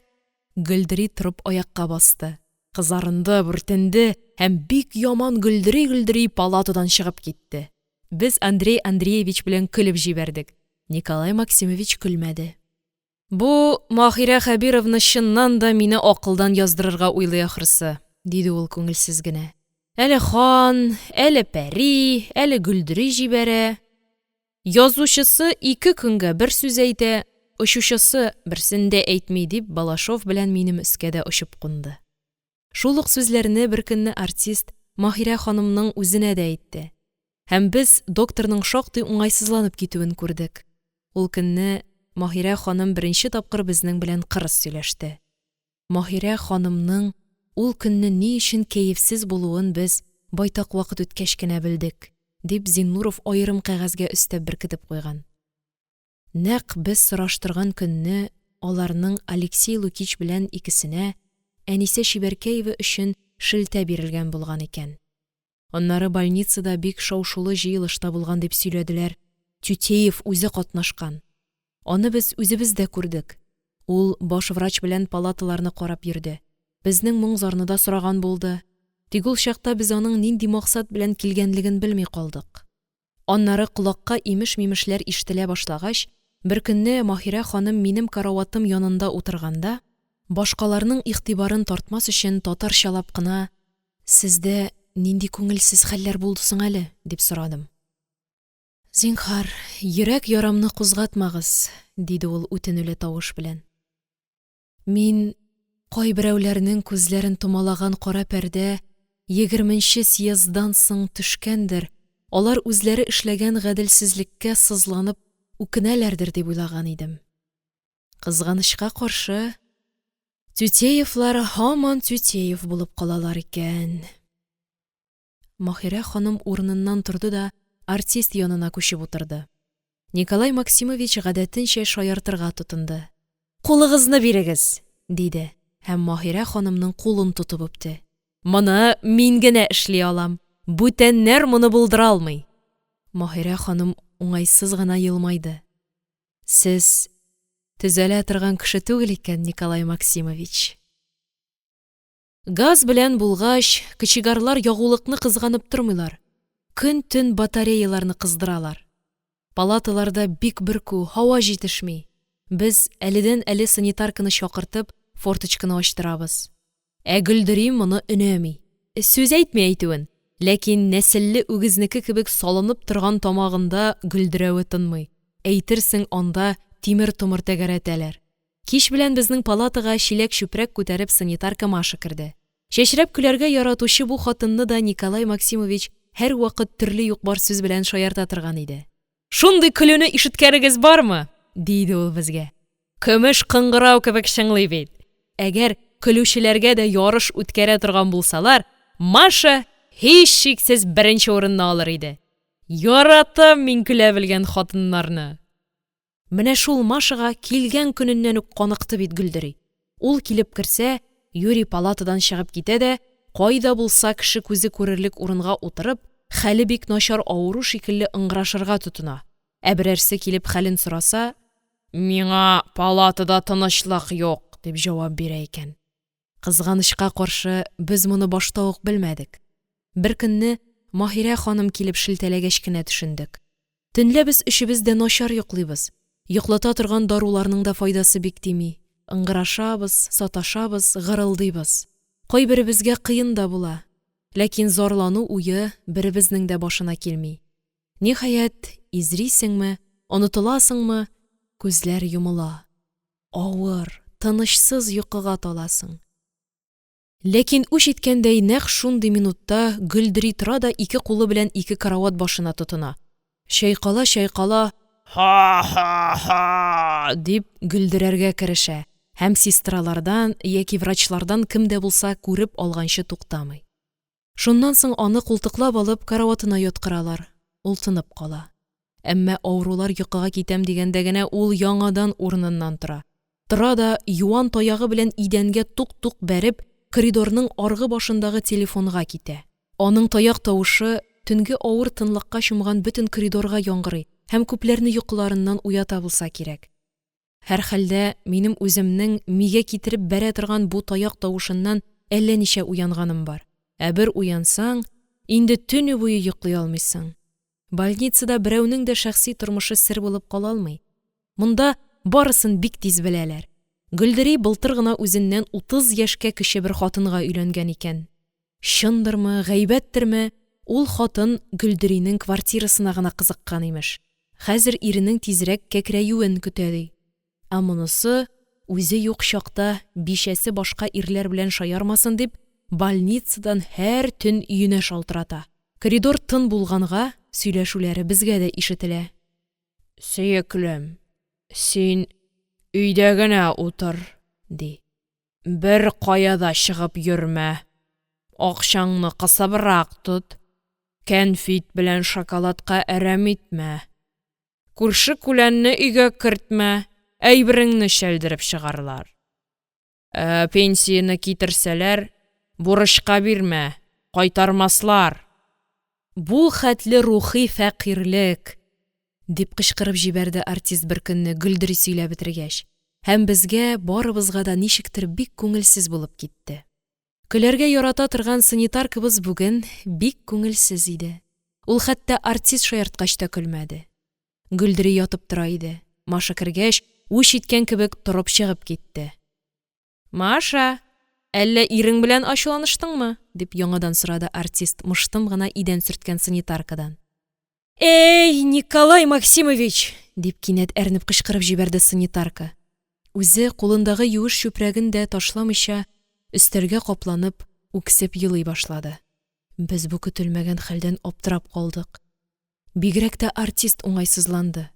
Гөлдери торып аякка басты, кызарынды, бүртенде һәм, бик яман гөлдери-гөлдери, палатадан чыгып китте. Без Андрей Андреевич белән көлеп җибәрдек. Николай Максимович көлмәде. – Бу Маһирә Хәбировна чыннан да мине акылдан яздырырга уйлый, ахрысы, – диде ул күңелсез генә. – Әле хан, әле пәри, әле Гөлдери җибәрә. Язучысы ике көнгә бер сүз әйтә, очучысы берсен дә әйтми, – дип, Балашов белән минем өскә дә очып кунды. Шул ук сүзләрне беркөнне артист Маһирә ханымның үзенә дә әйтте. Һәм без докторның шактый уңайсызланып китүен күрдек. Ул көнне Маһирә ханым беренче тапкыр безнең белән кырыс сөйләште. Маһирә ханымның ул көнне ни өчен кәефсез булуын без байтак вакыт үткәч кенә белдек, дип, Зиннуров аерым кәгазьгә өстәп беркетеп куйган. Нәкъ без сораштырган көнне аларның Алексей Лукич белән икесенә Әнисә Чибәркәева өчен шелтә бирелгән булган икән. Аннары больницада бик шау-шулы җыелыш та булган дип сөйләделәр. Тютеев үзе катнашкан. Аны без үзебез дә күрдек. Ул баш врач белән палаталарны карап йөрде. Безнең моң-зарны да сораган булды. Тик ул чакта без аның нинди максат белән килгәнлеген белми калдык. Аннары колакка имеш-мимешләр ишетелә башлагач, беркөнне Маһирә ханым минем караватым янында утырганда, башкаларның игътибарын тартмас өчен татарчалап кына: – Сездә нинди күңелсез хәлләр булды соң әле? – дип сорадым. – Зинһар, йөрәк ярамны кузгатмагыз, – диде ул үтенүле тавыш белән. – Мин кайберәүләрнең күзләрен томалаган кара пәрдә егерменче съезддан соң төшкәндер, алар үзләре эшләгән гаделсезлеккә сызланып үкенәләрдер дип уйлаган идем. Кызганычка каршы, Тютеевлар һаман Тютеев булып калалар икән. Маһирә ханым урыныннан торды да артист янына күчеп утырды. Николай Максимович гадәтенчә шаяртырга тотынды: – Кулыгызны бирегез! – диде һәм Маһирә ханымның кулын тотып үпте. – Моны мин генә эшли алам, бүтәннәр моны булдыра алмый. Маһирә ханым уңайсыз гына елмайды. – Сез төзәлә торган кеше түгел икән, Николай Максимович! Газ белән булгач, кочегарлар ягулыкны кызганып тормыйлар, көн-төн батареяларны кыздыралар. Палаталарда бик бөркү, һава җитешми. Без, әледән-әле санитарканы чакыртып, форточканы ачтырабыз. Ә Гөлдери моны өнәми. Сүз әйтми әйтүен, ләкин нәселле үгезнеке кебек салынып торган тамагында гөлдерәве тынмый, әйтерсең анда тимер-томыр тәгәрәтәләр. Кич белән безнең палатага чиләк-чүпрәк күтәреп санитарка Маша керде. Чәчрәп көләргә яратучы бу хатынны да Николай Максимович һәрвакыт төрле юк-бар сүз белән шаярта торган иде. – Шундый көлүне ишеткәнегез бармы? – ди иде ул безгә. – Көмеш кыңгырау кебек чыңлый бит! Әгәр көлүчеләргә дә ярыш үткәрә торган булсалар, Маша, һичшиксез, беренче урынны алыр иде. Яратам мин көлә белгән хатыннарны! Менә шул Машага килгән көненнән үк каныкты бит Гөлдери. Ул килеп керсә, юри палатадан чыгып китә дә, кайда булса кеше күзе күрерлек урынга утырып, хәле бик начар авыру шикелле ыңгырашырга тотына. Ә берәрсе килеп хәлен сораса: – Миңа палатада тынычлык юк, – дип җавап бирә икән. Кызганычка каршы, без моны башта ук белмәдек. Беркөнне Маһирә ханым килеп шелтәләгәч кенә төшендек. Төнлә без өчебез дә начар йоклыйбыз. Йоклата торган даруларның да файдасы бик тими. Ыңгырашабыз, саташабыз, гырылдыйбыз. Кайберебезгә кыен да була. Ләкин зарлану уе беребезнең дә башына килми. Ниһаять, изрисеңме, онытыласыңмы – күзләр йомыла. Авыр, тынычсыз йокыга таласың. Ләкин, үч иткәндәй, нәкъ шундый минутта Гөлдери тора да ике кулы белән ике карават башына тотына, чайкала-чайкала «Ха-ха-ха!» дип көлдерергә керешә һәм сестралардан яки врачлардан кем дә булса күреп алганчы туктамый. Шуннан соң аны, култыклап алып, караватына яткыралар, ул тынып кала. Әмма авырулар йокыга китәм дигәндә генә, ул яңадан урыныннан тора. Тора да, юан таягы белән идәнгә тук-тук бәреп, коридорның аргы башындагы телефонга китә. Аның таяк тавышы төнге авыр тынлыкка чумган бөтен коридорга яңгырый һәм күпләрне йокыларыннан уята булса кирәк. Һәрхәлдә, минем үземнең мигә китереп бәрә торган бу таяк тавышыннан әллә ничә уянганым бар. Ә бер уянсаң, инде төне буе йоклый алмыйсың. Больницада берәүнең дә шәхси тормышы сер булып кала алмый. Монда барысын бик тиз беләләр. Гөлдери былтыр гына үзеннән 30 яшькә кече бер хатынга өйләнгән икән. Чындырмы, гайбәттерме, ул хатын Гөлдеринең квартирасына гына кызыккан, имеш. Хәзер иренең тизрәк кәкрәюен көтә, ди. Ә монысы, үзе юк чакта бичәсе башка ирләр белән шаярмасын дип, больницадан һәр төн өенә шалтырата. Коридор тын булганга, сөйләшүләре безгә дә ишетелә. «Сөеклем, син өйдә генә утыр, – ди. – Беркая да чыгып йөрмә, акчаңны кысыбрак тот, кәнфит белән шоколадка әрәм итмә. Күрше-күләнне өйгә кертмә, әйбереңне чәлдереп чыгарлар. Пенсияне китерсәләр, бурычка бирмә, кайтармаслар. Бу хәтле рухи фәкыйрьлек! – дип кычкырып җибәрде артист беркөнне, Гөлдери сөйләп бетергәч, һәм безгә барыбызга да ничектер бик күңелсез булып китте. Көләргә ярата торган санитаркабыз бүген бик күңелсез иде. Ул хәтта артист шаярткач та көлмәде. Гөлдери ятып тора иде. Маша кергәч, үч иткән кебек торып чыгып китте. – Маша, әллә ирең белән ачуланыштыңмы? – дип яңадан сорады артист мыштым гына идән сөрткән санитаркадан. – Әй, Николай Максимович! – дип кинәт әрнеп кычкырып җибәрде санитарка. Үзе, кулындагы юеш чүпрәген дә ташламыйча, өстәлгә капланып, үксеп елый башлады. Без бу көтелмәгән хәлдән аптырап калдык. Бигрәк тә артист уңайсызланды.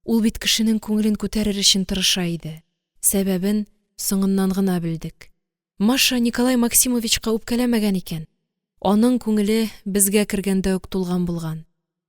Ул бит кешенең күңелен күтәрер өчен тырыша иде. Сәбәбен соңыннан гына белдек. Маша Николай Максимовичка үпкәләмәгән икән. Аның күңеле безгә кергәндә үк тулган булган.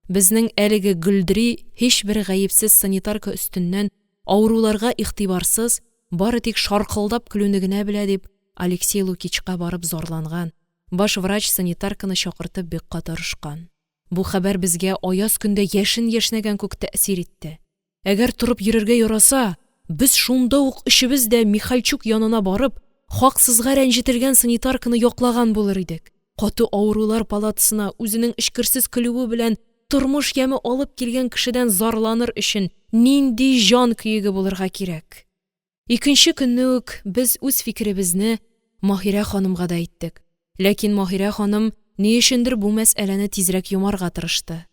Безнең әлеге Гөлдери һичбер гаепсез санитарка өстеннән авыруларга игътибарсыз, бары тик шаркылдап көлүне генә белә дип, Алексей Лукичка барып зарланган, баш врач санитарканы чакыртып бик каты орышкан. Бу хәбәр безгә аяз көндә яшен яшьнәгән күк тәэсир итте. Әгәр торып йөрергә яраса, без шунда ук өчебез дә Михальчук янына барып, хаксызга рәнҗетелгән санитарканы яклаган булыр идек. Каты авырулар палатасына үзенең эчкерсез көлүе белән тормыш яме алып килгән кешедән зарланыр өчен нинди җан көеге булырга кирәк? Икенче көнне үк без үз фикеребезне Маһирә ханымга да әйттек. Ләкин Маһирә ханым ни өчендер бу мәсьәләне тизрәк йомарга тырышты.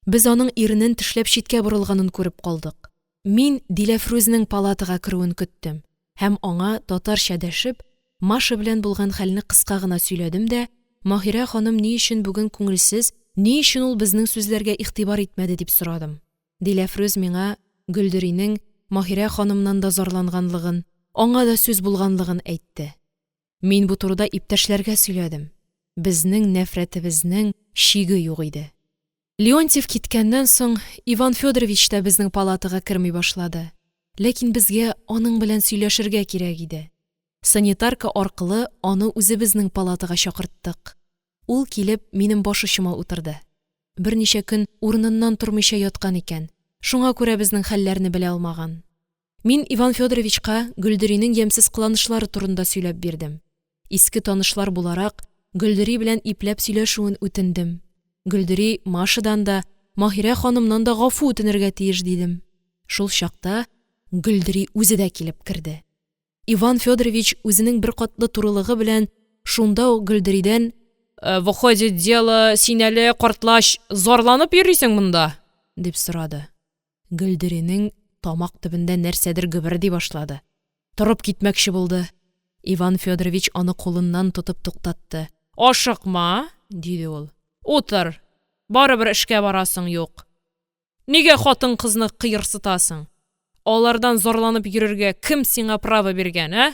Без аның иренен тешләп читкә борылганын күреп калдык. Мин Диләфрүзнең палатага керүен көттем һәм аңа татарча дәшеп, Маша белән булган хәлне кыска гына сөйләдем дә, Маһирә ханым ни өчен бүген күңелсез, ни өчен ул безнең сүзләргә игътибар итмәде дип сорадым. Диләфрүз миңа Гөлдеринең Маһирә ханымнан да зарланганлыгын, аңа да сүз булганлыгын әйтте. Мин бу турыда иптәшләргә сөйләдем. Безнең нәфрәтебезнең чиге юк иде. Леонтьев киткәннән соң, Иван Фёдорович та безнең палатага керми башлады. Ләкин безгә аның белән сөйләшергә кирәк иде. Санитарка аркылы аны үзебезнең палатага чакырттык. Ул килеп минем баш очыма утырды. Берничә көн урыныннан тормыйча яткан икән, шуңа күрә безнең хәлләрне белә алмаган. Мин Иван Фёдоровичка Гөлдеринең ямьсез кыланышлары турында сөйләп бирдем. Иске танышлар буларак, Гөлдери белән ипләп сөйләшүен үтендем. Гөлдери Машадан да, Маһирә ханымнан да гафу үтенергә тиеш, дидем. Шул чакта Гөлдери үзе дә килеп керде. Иван Фёдорович үзенең беркатлы турылыгы белән шунда ук Гөлдеридән: «Выходит дело, син әле, картлач, зарланып йөрисең монда?» – дип сорады. Гөлдеринең тамак төбендә нәрсәдер гөберди башлады. Торып китмәкче булды. Иван Фёдорович аны кулыннан тотып туктатты: – Ашыкма, – диде ул, – утыр, барыбер эшкә барасың юк. Нигә хатын-кызны кыерсытасың, алардан зарланып йөрергә кем сиңа право биргән, ә?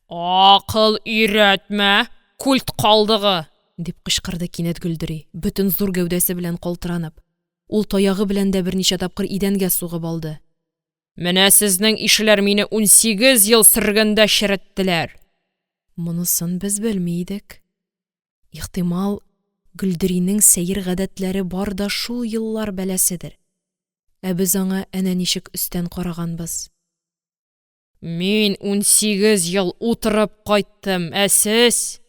Акыл өйрәтмә, культ калдыгы! – дип кычкырды кинәт Гөлдери, бөтен зур гәүдәсе белән калтыранып. Ул таягы белән дә берничә тапкыр идәнгә сугып алды. – Менә сезнең ишеләр мине 18 ел сөргендә череттеләр! Монысын без белми идек. Ихтимал, Гөлдеринең сәер гадәтләре бар да шул еллар бәласедер. Ә без аңа әнә ничек өстән караганбыз. Мин 18 ел утырып кайттым, ә сез…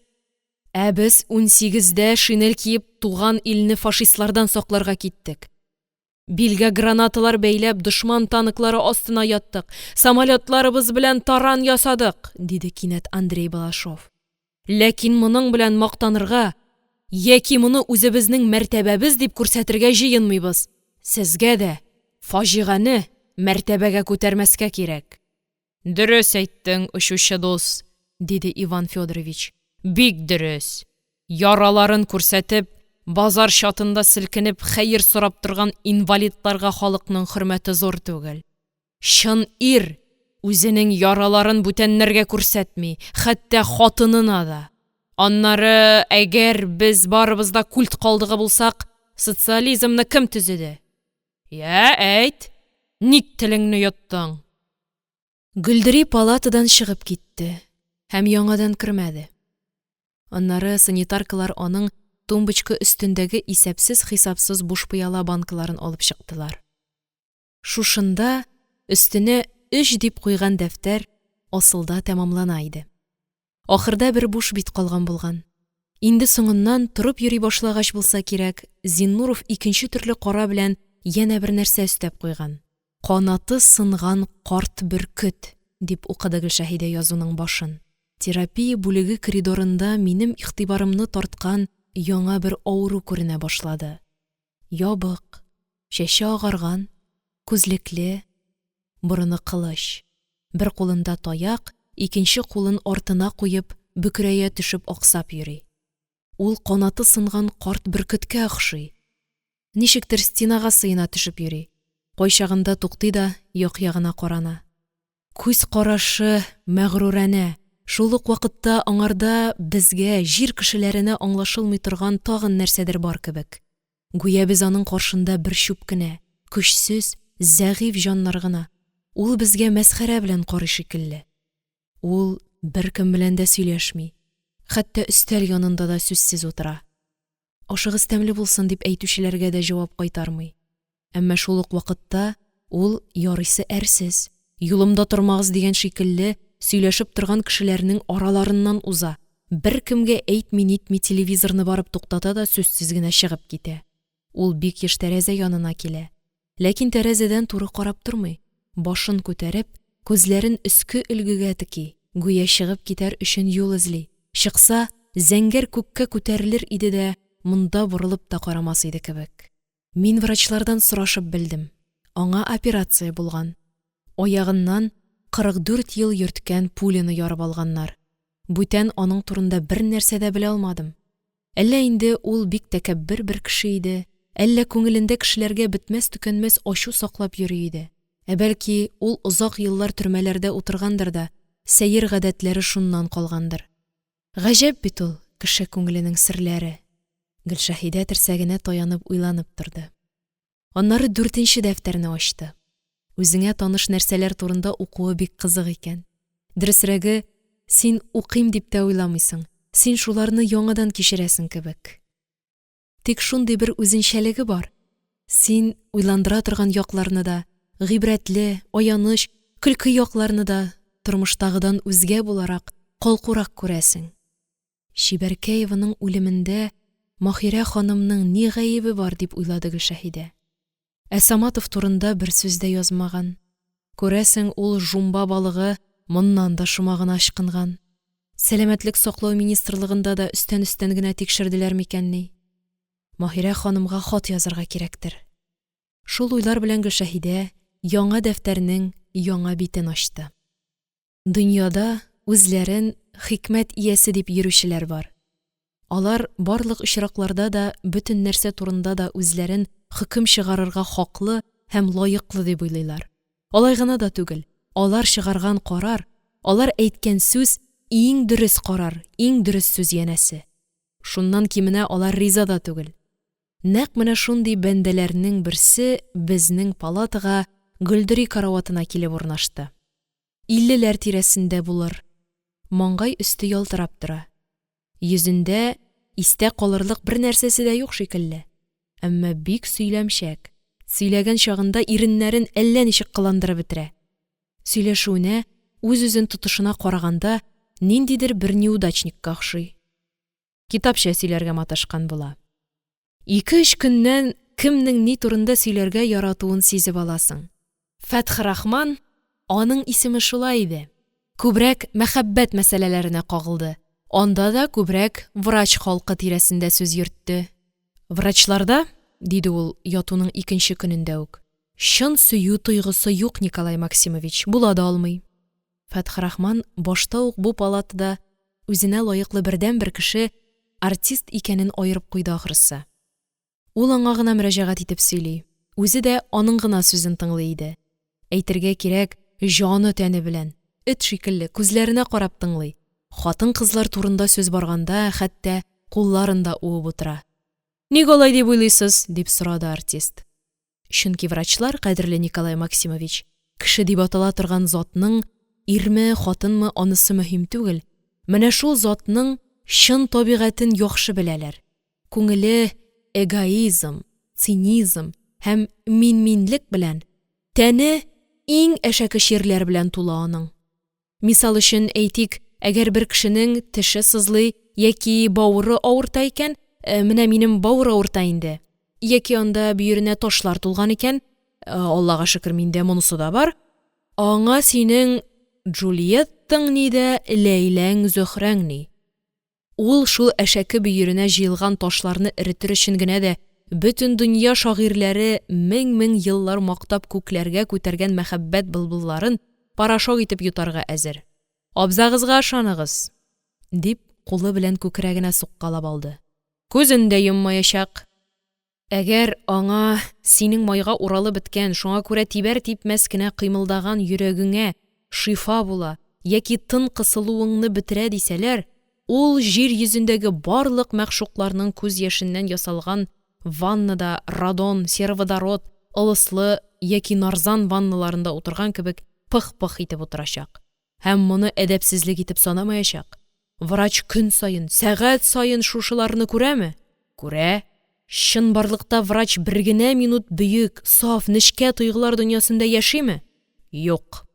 Ә без 18-дә шинель киеп туган илне фашистлардан сакларга киттек. Билгә гранаталар бәйләп, дошман танклары астына яттык, самолётларыбыз белән таран ясадык, диде кинәт Андрей Балашов. Ләкин моның белән мактанырга яки моны үзебезнең мәртәбәбез дип күрсәтергә җыенмыйбыз. Сезгә дә фаҗигане мәртәбәгә күтәрмәскә кирәк. Дөрес әйттең, очучы дус, диде Иван Фёдорович, бик дөрес! Яраларын күрсәтеп, базар чатында селкенеп, хәер сорап торган инвалидларга халыкның хөрмәте зур түгел. Чын ир үзенең яраларын бүтәннәргә күрсәтми, хәтта хатынына да. Аннары, әгәр без барыбыз да культ калдыгы булсак, социализмны кем төзеде? Йә, әйт, ник телеңне йоттың? Гөлдери палатадан чыгып китте һәм яңадан кермәде. Аннары санитаркалар аның тумбочка өстендәге исәпсез-хисапсыз буш пыяла банкаларын алып чыктылар. Шушында өстенә 3 дип куйган дәфтәр асылда тәмамлана иде. Ахырда бер буш бит калган булган. Инде соңыннан торып йөри башлагач булса кирәк, Зиннуров икенче төрле кара белән янә бер нәрсә өстәп куйган. «Канаты сынган карт бөркет», дип укыды Гөлшәһидә язуның башын. Терапия бүлеге коридорында минем игътибарымны тарткан яңа бер авыру күренә башлады. Ябык, чәче агарган, күзлекле, борыны кылыч, бер кулында таяк, икенче кулын артына куеп, бөкрәя төшеп аксап йөри. Ул канаты сынган карт бөркеткә охшый. Ничектер стенага сыена төшеп йөри. Кайчагында туктый да як-ягына карана. Күз карашы мәгъруранә, шул ук вакытта аңарда безгә, җир кешеләренә аңлашылмый торган тагын нәрсәдер бар кебек. Гүя без аның каршында бер чүп кенә, көчсез, зәгыйфь җаннар гына. Ул безгә мәсхәрә белән карый шикелле. Ул беркем белән дә сөйләшми, хәтта өстәл янында да сүзсез утыра. Ашыгыз тәмле булсын дип әйтүчеләргә дә җавап кайтармый. Әмма шул ук вакытта ул ярыйсы әрсез, юлымда тормагыз дигән шикелле, сөйләшеп торган кешеләрнең араларыннан уза, беркемгә әйтми-нитми телевизорны барып туктата да сүзсез генә чыгып китә. Ул бик еш тәрәзә янына килә. Ләкин тәрәзәдән туры карап тормый, башын күтәреп, күзләрен өске өлгегә теки, гүя чыгып китәр өчен юл эзли. Чыкса, зәңгәр күккә күтәрелер иде дә, монда борылып та карамас иде кебек. Мин врачлардан сорашып белдем. Аңа операция булган. Аягыннан 44 ел йөрткән пуляны ярып алганнар. Бүтән аның турында бернәрсә дә белә алмадым. Әллә инде ул бик тәкәббер бер кеше иде, әллә күңелендә кешеләргә бетмәс-төкәнмәс ачу саклап йөри иде. Ә бәлки, ул озак еллар төрмәләрдә утыргандыр да, сәер гадәтләре шуннан калгандыр. Гаҗәп бит ул кеше күңеленең серләре! Гөлшәһидә терсәгенә таянып уйланып торды. Аннары дүртенче дәфтәрне ачты. Үзеңә таныш нәрсәләр турында укуы бик кызык икән. Дөресрәге, син укыйм дип тә уйламыйсың, син шуларны яңадан кичерәсең кебек. Тик шундый бер үзенчәлеге бар, син уйландыра торган якларны да, гыйбрәтле, аяныч, көлке якларны да тормыштагыдан үзгә буларак, калкурак күрәсең. Чибәркәеваның үлемендә Маһирә ханымның ни гаебе бар, дип уйлады Гөлшәһидә. Ә Саматов турында бер сүз дә язмаган. Күрәсең, ул жумба балыгы моннан да шома гына ычкынган. Сәламәтлек саклау министрлыгында да өстән-өстән генә тикшерделәр микәнни? Маһирә ханымга хат язарга кирәктер. Шул уйлар белән Гөлшәһидә яңа дәфтәрнең яңа битен ачты. Дөньяда үзләрен хикмәт иясе дип йөрүчеләр бар. Алар барлык очракларда да бөтен нәрсә турында да үзләрен хөкем чыгарырга хаклы һәм лаеклы дип уйлыйлар. Алай гына да түгел, алар чыгарган карар, алар әйткән сүз иң дөрес карар, иң дөрес сүз, янәсе. Шуннан кименә алар риза да түгел. Нәкъ менә шундый бәндәләрнең берсе безнең палатага Гөлдери караватына килеп урнашты. Иллеләр тирәсендә булыр, маңгай өсте ялтырап тора. Йөзендә истә калырлык бернәрсәсе дә юк шикелле, әмма бик сөйләмчәк, сөйләгән чагында иреннәрен әллә ничек кыландырып бетерә. Сөйләшүенә, үз-үзен тотышына караганда, ниндидер бер неудачникка охшый. Китапча сөйләргә маташкан була. Ике-өч көннән кемнең ни турында сөйләргә яратуын сизеп аласың. Фәтхерахман, аның исеме шулай иде, күбрәк мәхәббәт мәсьәләләренә кагылды, анда да күбрәк врач халкы тирәсендә сүз йөртте. Врачларда, диде ул ятуның икенче көнендә үк, чын сөю тойгысы юк, Николай Максимович, була да алмый. Фәтхерахман башта ук бу палатада үзенә лаеклы бердәнбер кеше артист икәнен аерып куйды, ахрысы. Ул аңа гына мөрәҗәгать итеп сөйли, үзе дә аның гына сүзен тыңлый иде. Әйтергә кирәк, җаны-тәне белән, эт шикелле, күзләренә карап тыңлый, хатын-кызлар турында сүз барганда, хәтта кулларын да уып утыра. «Ник алай дип уйлыйсыз?» – дип сорады артист. Чөнки врачлар, кадерле Николай Максимович, кеше дип атала торган затның, ирме, хатынмы, анысы мөһим түгел, менә шул затның чын табигатен яхшы беләләр. Күңеле эгоизм, цинизм һәм мин-минлек белән, тәне иң әшәке чирләр белән тулы аның. Мисал өчен, әйтик, әгәр бер кешенең теше сызлый яки бавыры авырта икән, менә минем бавыр авырта инде, яки анда бөеренә ташлар тулган икән, Аллага шөкер, миндә монысы да бар, аңа синең Джульеттаң ни дә, Ләйләң, Зөһрәң ни. Ул шул әшәке бөеренә җыелган ташларны эретер өчен генә дә бөтен дөнья шагыйрьләре мең-мең еллар мактап күкләргә күтәргән мәхәббәт былбылларын порошок итеп йотарга әзер. Абзагызга ышаныгыз! – дип, кулы белән күкрәгенә суккалап алды. Күзен дә йоммаячак. Әгәр аңа синең майга уралып беткән, шуңа күрә тибәр-типмәс кенә кыймылдаган йөрәгеңә шифа була яки тын кысылуыңны бетерә дисәләр, ул җир йөзендәге барлык мәгъшукларның күз яшеннән ясалган ваннада радон, сероводород, ылыслы яки нарзан ванналарында утырган кебек пых-пых итеп утырачак һәм моны әдәпсезлек итеп санамаячак. Врач көн саен, сәгать саен шушыларны күрәме? Күрә. Чынбарлыкта врач бер генә минут бөек, саф, нечкә тойгылар дөньясында яшиме? Юк.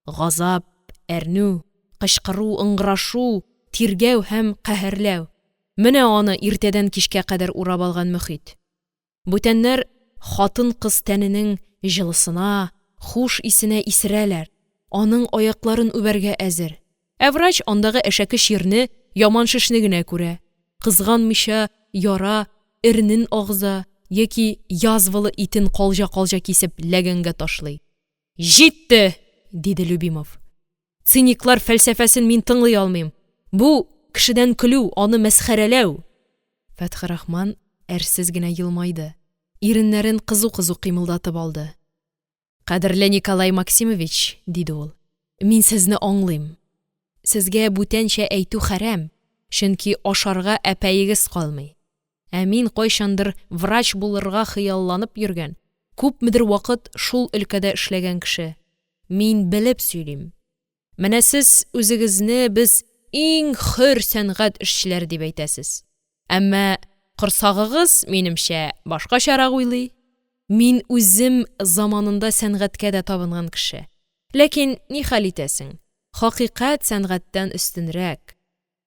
Газап, әрнү, кычкыру, ыңгырашу, тиргәү һәм каһәрләү – менә аны иртәдән кичкә кадәр урап алган мохит. Бүтәннәр хатын-кыз тәненең җылысына, хуш исенә исерәләр, аның аякларын үбәргә әзер. Ә врач андагы әшәке чирне, яман шешне генә күрә, кызганмыйча яра, эренен агыза яки язвалы итен калҗа-калҗа кисеп ләгәнгә ташлый. Җитте! – диде Любимов. Циниклар фәлсәфәсен мин тыңлый алмыйм. Бу – кешедән көлү, аны мәсхәрәләү. Фәтхерахман әрсез генә елмайды, иреннәрен кызу-кызу кыймылдатып алды. – Кадерле Николай Максимович, – диде ул, – мин сезне аңлыйм. Сезгә бүтәнчә әйтү хәрәм, чөнки ашарга әпәегез калмый. Ә мин кайчандыр врач булырга хыялланып йөргән, күпмедер вакыт шул өлкәдә эшләгән кеше. Мин белеп сөйлим. Менә сез үзегезне без иң хөр сәнгать эшчеләре дип әйтәсез. Әмма корсагыгыз, минемчә, башкачарак уйлый. Мин үзем заманында сәнгатькә дә табынган кеше. Ләкин нихәл итәсең, хакыйкать сәнгатьтән өстенрәк.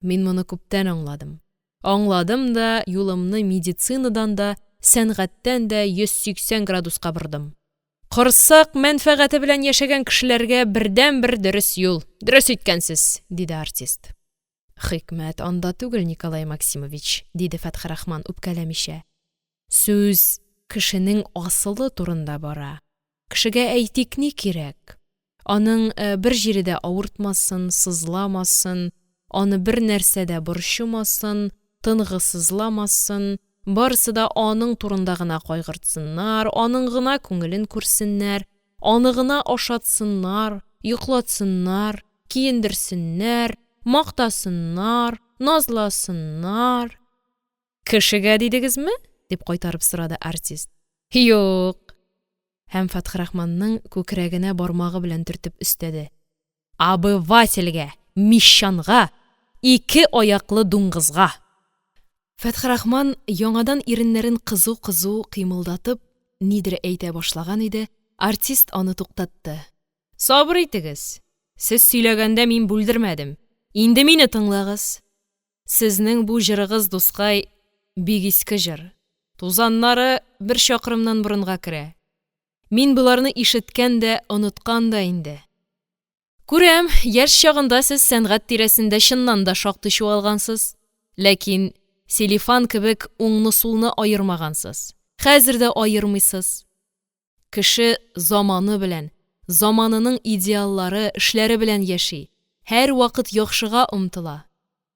Мин моны күптән аңладым. Аңладым да юлымны медицинадан да, сәнгатьтән дә 180 градуска бордым. Корсак мәнфәгате белән яшәгән кешеләргә бердәнбер дөрес юл. Дөрес иткәнсез, диде артист. Хикмәт анда түгел, Николай Максимович, диде Фәтхерахман, үпкәләмичә. Сүз кешенең асылы турында бара. Кешегә, әйтик, ни кирәк? Аның бер җире дә авыртмасын, сызламасын, аны бернәрсә дә борчымасын, тынгысызламасын, барысы да аның турында гына кайгыртсыннар, аның гына күңелен күрсеннәр, аны гына ашатсыннар, йоклатсыннар, киендерсеннәр, мактасыннар, назласыннар… – Кешегә, дидегезме? – дип кайтарып сорады артист. – Юк! – Һәм Фәтхерахманның күкрәгенә бармагы белән төртеп өстәде: – Обывательгә, мещанга, ике аяклы дуңгызга! Фәтхерахман, яңадан иреннәрен кызу-кызу кыймылдатып, нидер әйтә башлаган иде, артист аны туктатты: – Сабыр итегез, сез сөйләгәндә, мин бүлдермәдем, инде мине тыңлагыз. Сезнең бу җырыгыз, дускай, бик иске җыр, тузаннары бер чакрымнан борынга керә. Мин боларны ишеткән дә, оныткан да инде. Күрәм, яшь чагында сез сәнгать тирәсендә чыннан да шактый чуалгансыз. Ләкин Селифан кебек уңны-сулны аермагансыз, хәзер дә аермыйсыз. Кеше заманы белән, заманының идеаллары, эшләре белән яши, һәрвакыт яхшыга омтыла.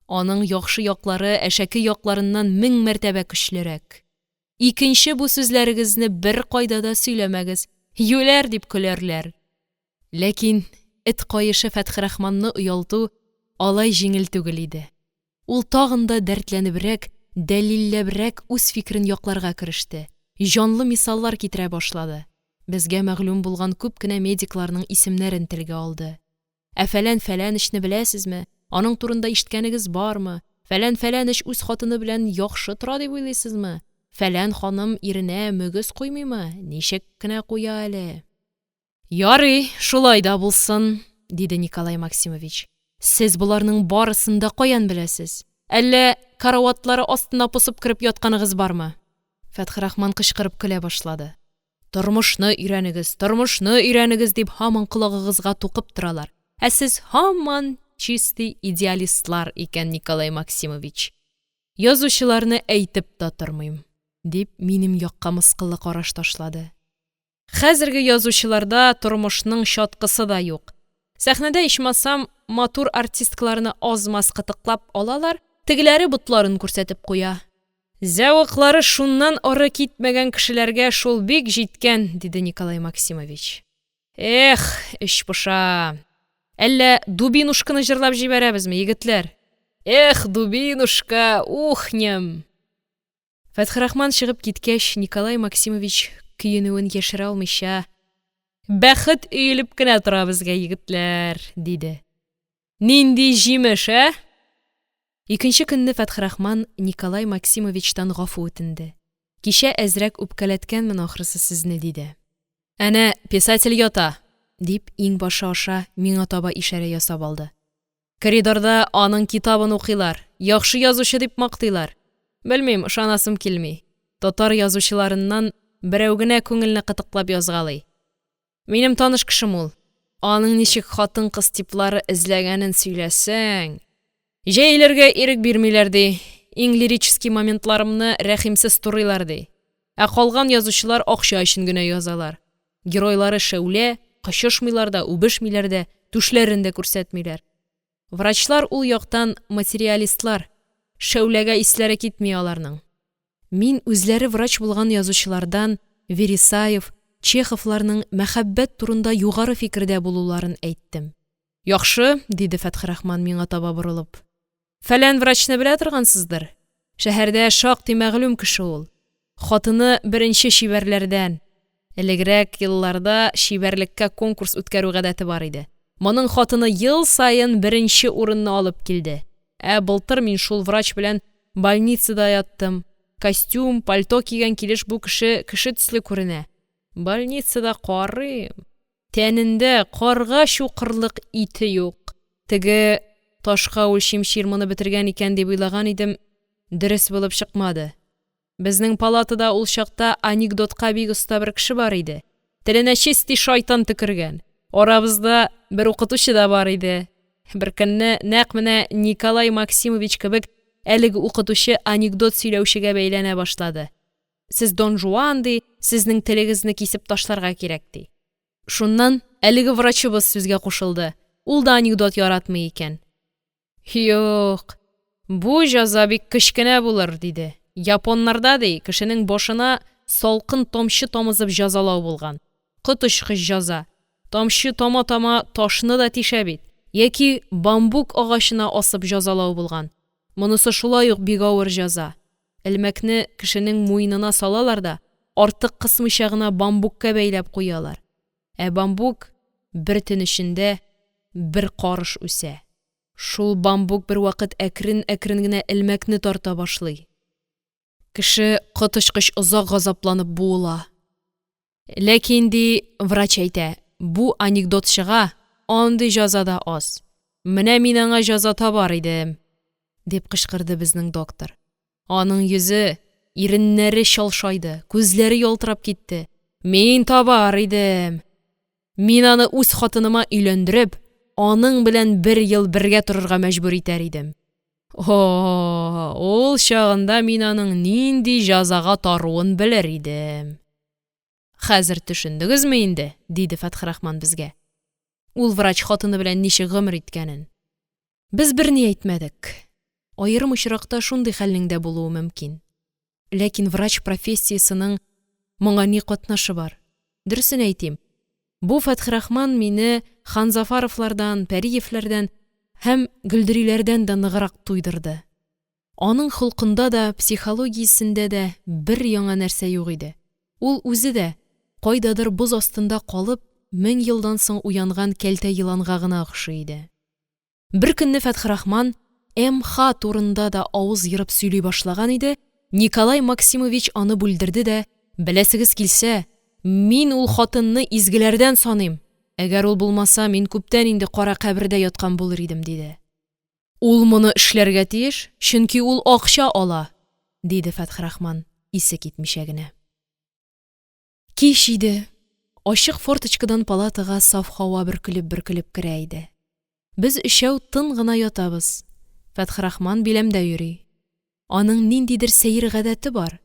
Аның яхшы яклары әшәке якларыннан 1000 мәртәбә көчлерәк. Икенче бу сүзләрегезне беркайда да сөйләмәгез, юләр дип көләрләр. Ләкин эт каешы Фәтхерахманны оялту алай җиңел түгел иде. Ул тагын да дәртләнебрәк, дәлилләбрәк үз фикерен якларга кереште, җанлы мисаллар китерә башлады, безгә мәгълүм булган күп кенә медикларның исемнәрен телгә алды. Ә фәлән фәләнечне беләсезме, аның турында ишеткәнегез бармы, фәлән фәләнеч үз хатыны белән яхшы тора дип уйлыйсызмы, фәлән ханым иренә мөгез куймыймы, ничек кенә куя әле! – Ярый, шулай да булсын, – диде Николай Максимович. – Сез боларның барысын да каян беләсез? Әллә караватлары астына посып кереп ятканыгыз бармы? Фәтхерахман кычкырып көлә башлады: – Тормышны өйрәнегез, тормышны өйрәнегез, дип, һаман колагыгызга тукып торалар, ә сез һаман чистый идеалистлар икән, Николай Максимович! Язучыларны әйтеп тә тормыйм, – дип, минем якка мыскыллы караш ташлады. – Хәзерге язучыларда тормышның чаткысы да юк. Сәхнәдә, ичмасам, матур артисткаларны аз-маз кытыклап алалар, тегеләре ботларын күрсәтеп куя. Зәвыклары шуннан ары китмәгән кешеләргә шул бик җиткән, – диде Николай Максимович. Эх, эч поша! Әллә «Дубинушка»ны җырлап җибәрәбезме, егетләр? Эх, дубинушка, ухнем! Фәтхерахман чыгып киткәч, Николай Максимович, көенүен яшерә алмыйча: – Бәхет өелеп кенә тора безгә, егетләр, – диде. – Нинди җимеш, ә? Икенче көнне Фәтхерахман Николай Максимовичтан гафу үтенде: – Кичә әзрәк үпкәләткәнмен, ахрысы, сезне, – диде. – Әнә писатель ята, – дип, иңбашы аша миңа таба ишарә ясап алды. – Коридорда аның китабын укыйлар, яхшы язучы дип мактыйлар. Белмим, ышанасым килми. Татар язучыларыннан берәү генә күңелне кытыклап язгалый. Минем таныш кешем ул. Аның ничек хатын-кыз типлары эзләгәнен сөйләсәң… Җәелергә ирек бирмиләр, ди, иң лирический моментларымны рәхимсез турыйлар, ди. Ә калган язучылар акча өчен генә язалар. Геройлары шәүлә, кочышмыйлар да, үбешмиләр дә, түшләрен дә күрсәтмиләр. Врачлар ул яктан материалистлар, шәүләгә исләре китми аларның. Мин үзләре врач булган язучылардан Вересаев, Чеховларның мәхәббәт турында югары фикердә булуларын әйттем. – Яхшы, – диде Фәтхерахман, миңа таба борылып. – Фәлән врачны белә торгансыздыр? Шәһәрдә шактый мәгълүм кеше ул. Хатыны беренче чибәрләрдән. Элегрәк елларда чибәрлеккә конкурс үткәрү гадәте бар иде. Моның хатыны ел саен беренче урынны алып килде. Ә былтыр мин шул врач белән больницада яттым. Костюм, пальто кигән килеш бу кеше кеше төсле күренә. Больницада карыйм, тәнендә карга чукырлык ите юк. Теге ташка үлчим чир моны бетергән икән дип уйлаган идем, дөрес булып чыкмады. Безнең палатада ул чакта анекдотка бик оста бер кеше бар иде. Теленә чисти шайтан төкергән. Арабызда бер укытучы да бар иде. Беркөнне нәкъ менә Николай Максимович кебек әлеге укытучы анекдот сөйләүчегә бәйләнә башлады. Сез Дон Жуан, ди, сезнең телегезне кисеп ташларга кирәк, ди. Шуннан әлеге врачыбыз сүзгә кушылды, ул да анекдот яратмый икән. «Юк, бу җәза бик кечкенә булыр, – диде, – японнарда, ди, кешенең башына салкын тамчы тамызып җәзалау булган, коточкыч җәза, тамчы тама-тама ташны да тишә бит, яки бамбук агачына асып җәзалау булган, монысы шулай ук бик авыр җәза, элмәкне кешенең муенына салалар да артык кысмыйча гына бамбукка бәйләп куялар, ә бамбук бер төн эчендә бер карыш үсә. Шул бамбук бервакыт әкрен-әкрен генә элмәкне тарта башлый. Кеше коточкыч озак газапланып буыла. Ләкин, ди, врач әйтә, бу анекдотчыга андый җәза да аз. Менә мин аңа җәза табар идем, дип кычкырды безнең доктор. Аның йөзе, иреннәре чалшайды, күзләре ялтырап китте. Мин табар идем! Мин аны үз хатыныма өйләндереп, аның белән бер ел бергә торырга мәҗбүр итәр идем. О, ул чагында мин аның нинди җәзага таруын белер идем! Хәзер төшендегезме инде, диде Фәтхерахман безгә, ул врач хатыны белән ничек гомер иткәнен? Без берни әйтмәдек. Аерым очракта шундый хәлнең дә булуы мөмкин. Ләкин врач профессиясенең моңа ни катнашы бар? Дөресен әйтим, бу Фәтхерахман мине Ханзафаровлардан, Пәриевләрдән һәм Гөлдериләрдән дә ныграк туйдырды. Аның холкында да, психологиясендә дә бер яңа нәрсә юк иде. Ул үзе дә, кайдадыр боз астында калып, 1000 елдан соң уянган кәлтә еланга гына охшый иде. Беркөнне Фәтхерахман М.Х. турында да авыз ерып сөйли башлаган иде, Николай Максимович аны бүлдерде дә: «Беләсегез килсә, мин ул хатынны изгеләрдән саныйм, әгәр ул булмаса, мин күптән инде кара кабердә яткан булыр идем», – диде. «Ул моны эшләргә тиеш, чөнки ул акча ала», – диде Фәтхерахман, исе китмичә генә. Кич иде, ачык форточкадан палатага саф һава бөркелеп-бөркелеп керә иде. Без өчәү тын гына ятабыз. Фәтхерахман биләмдә йөри. Аның ниндидер сәер гадәте бар.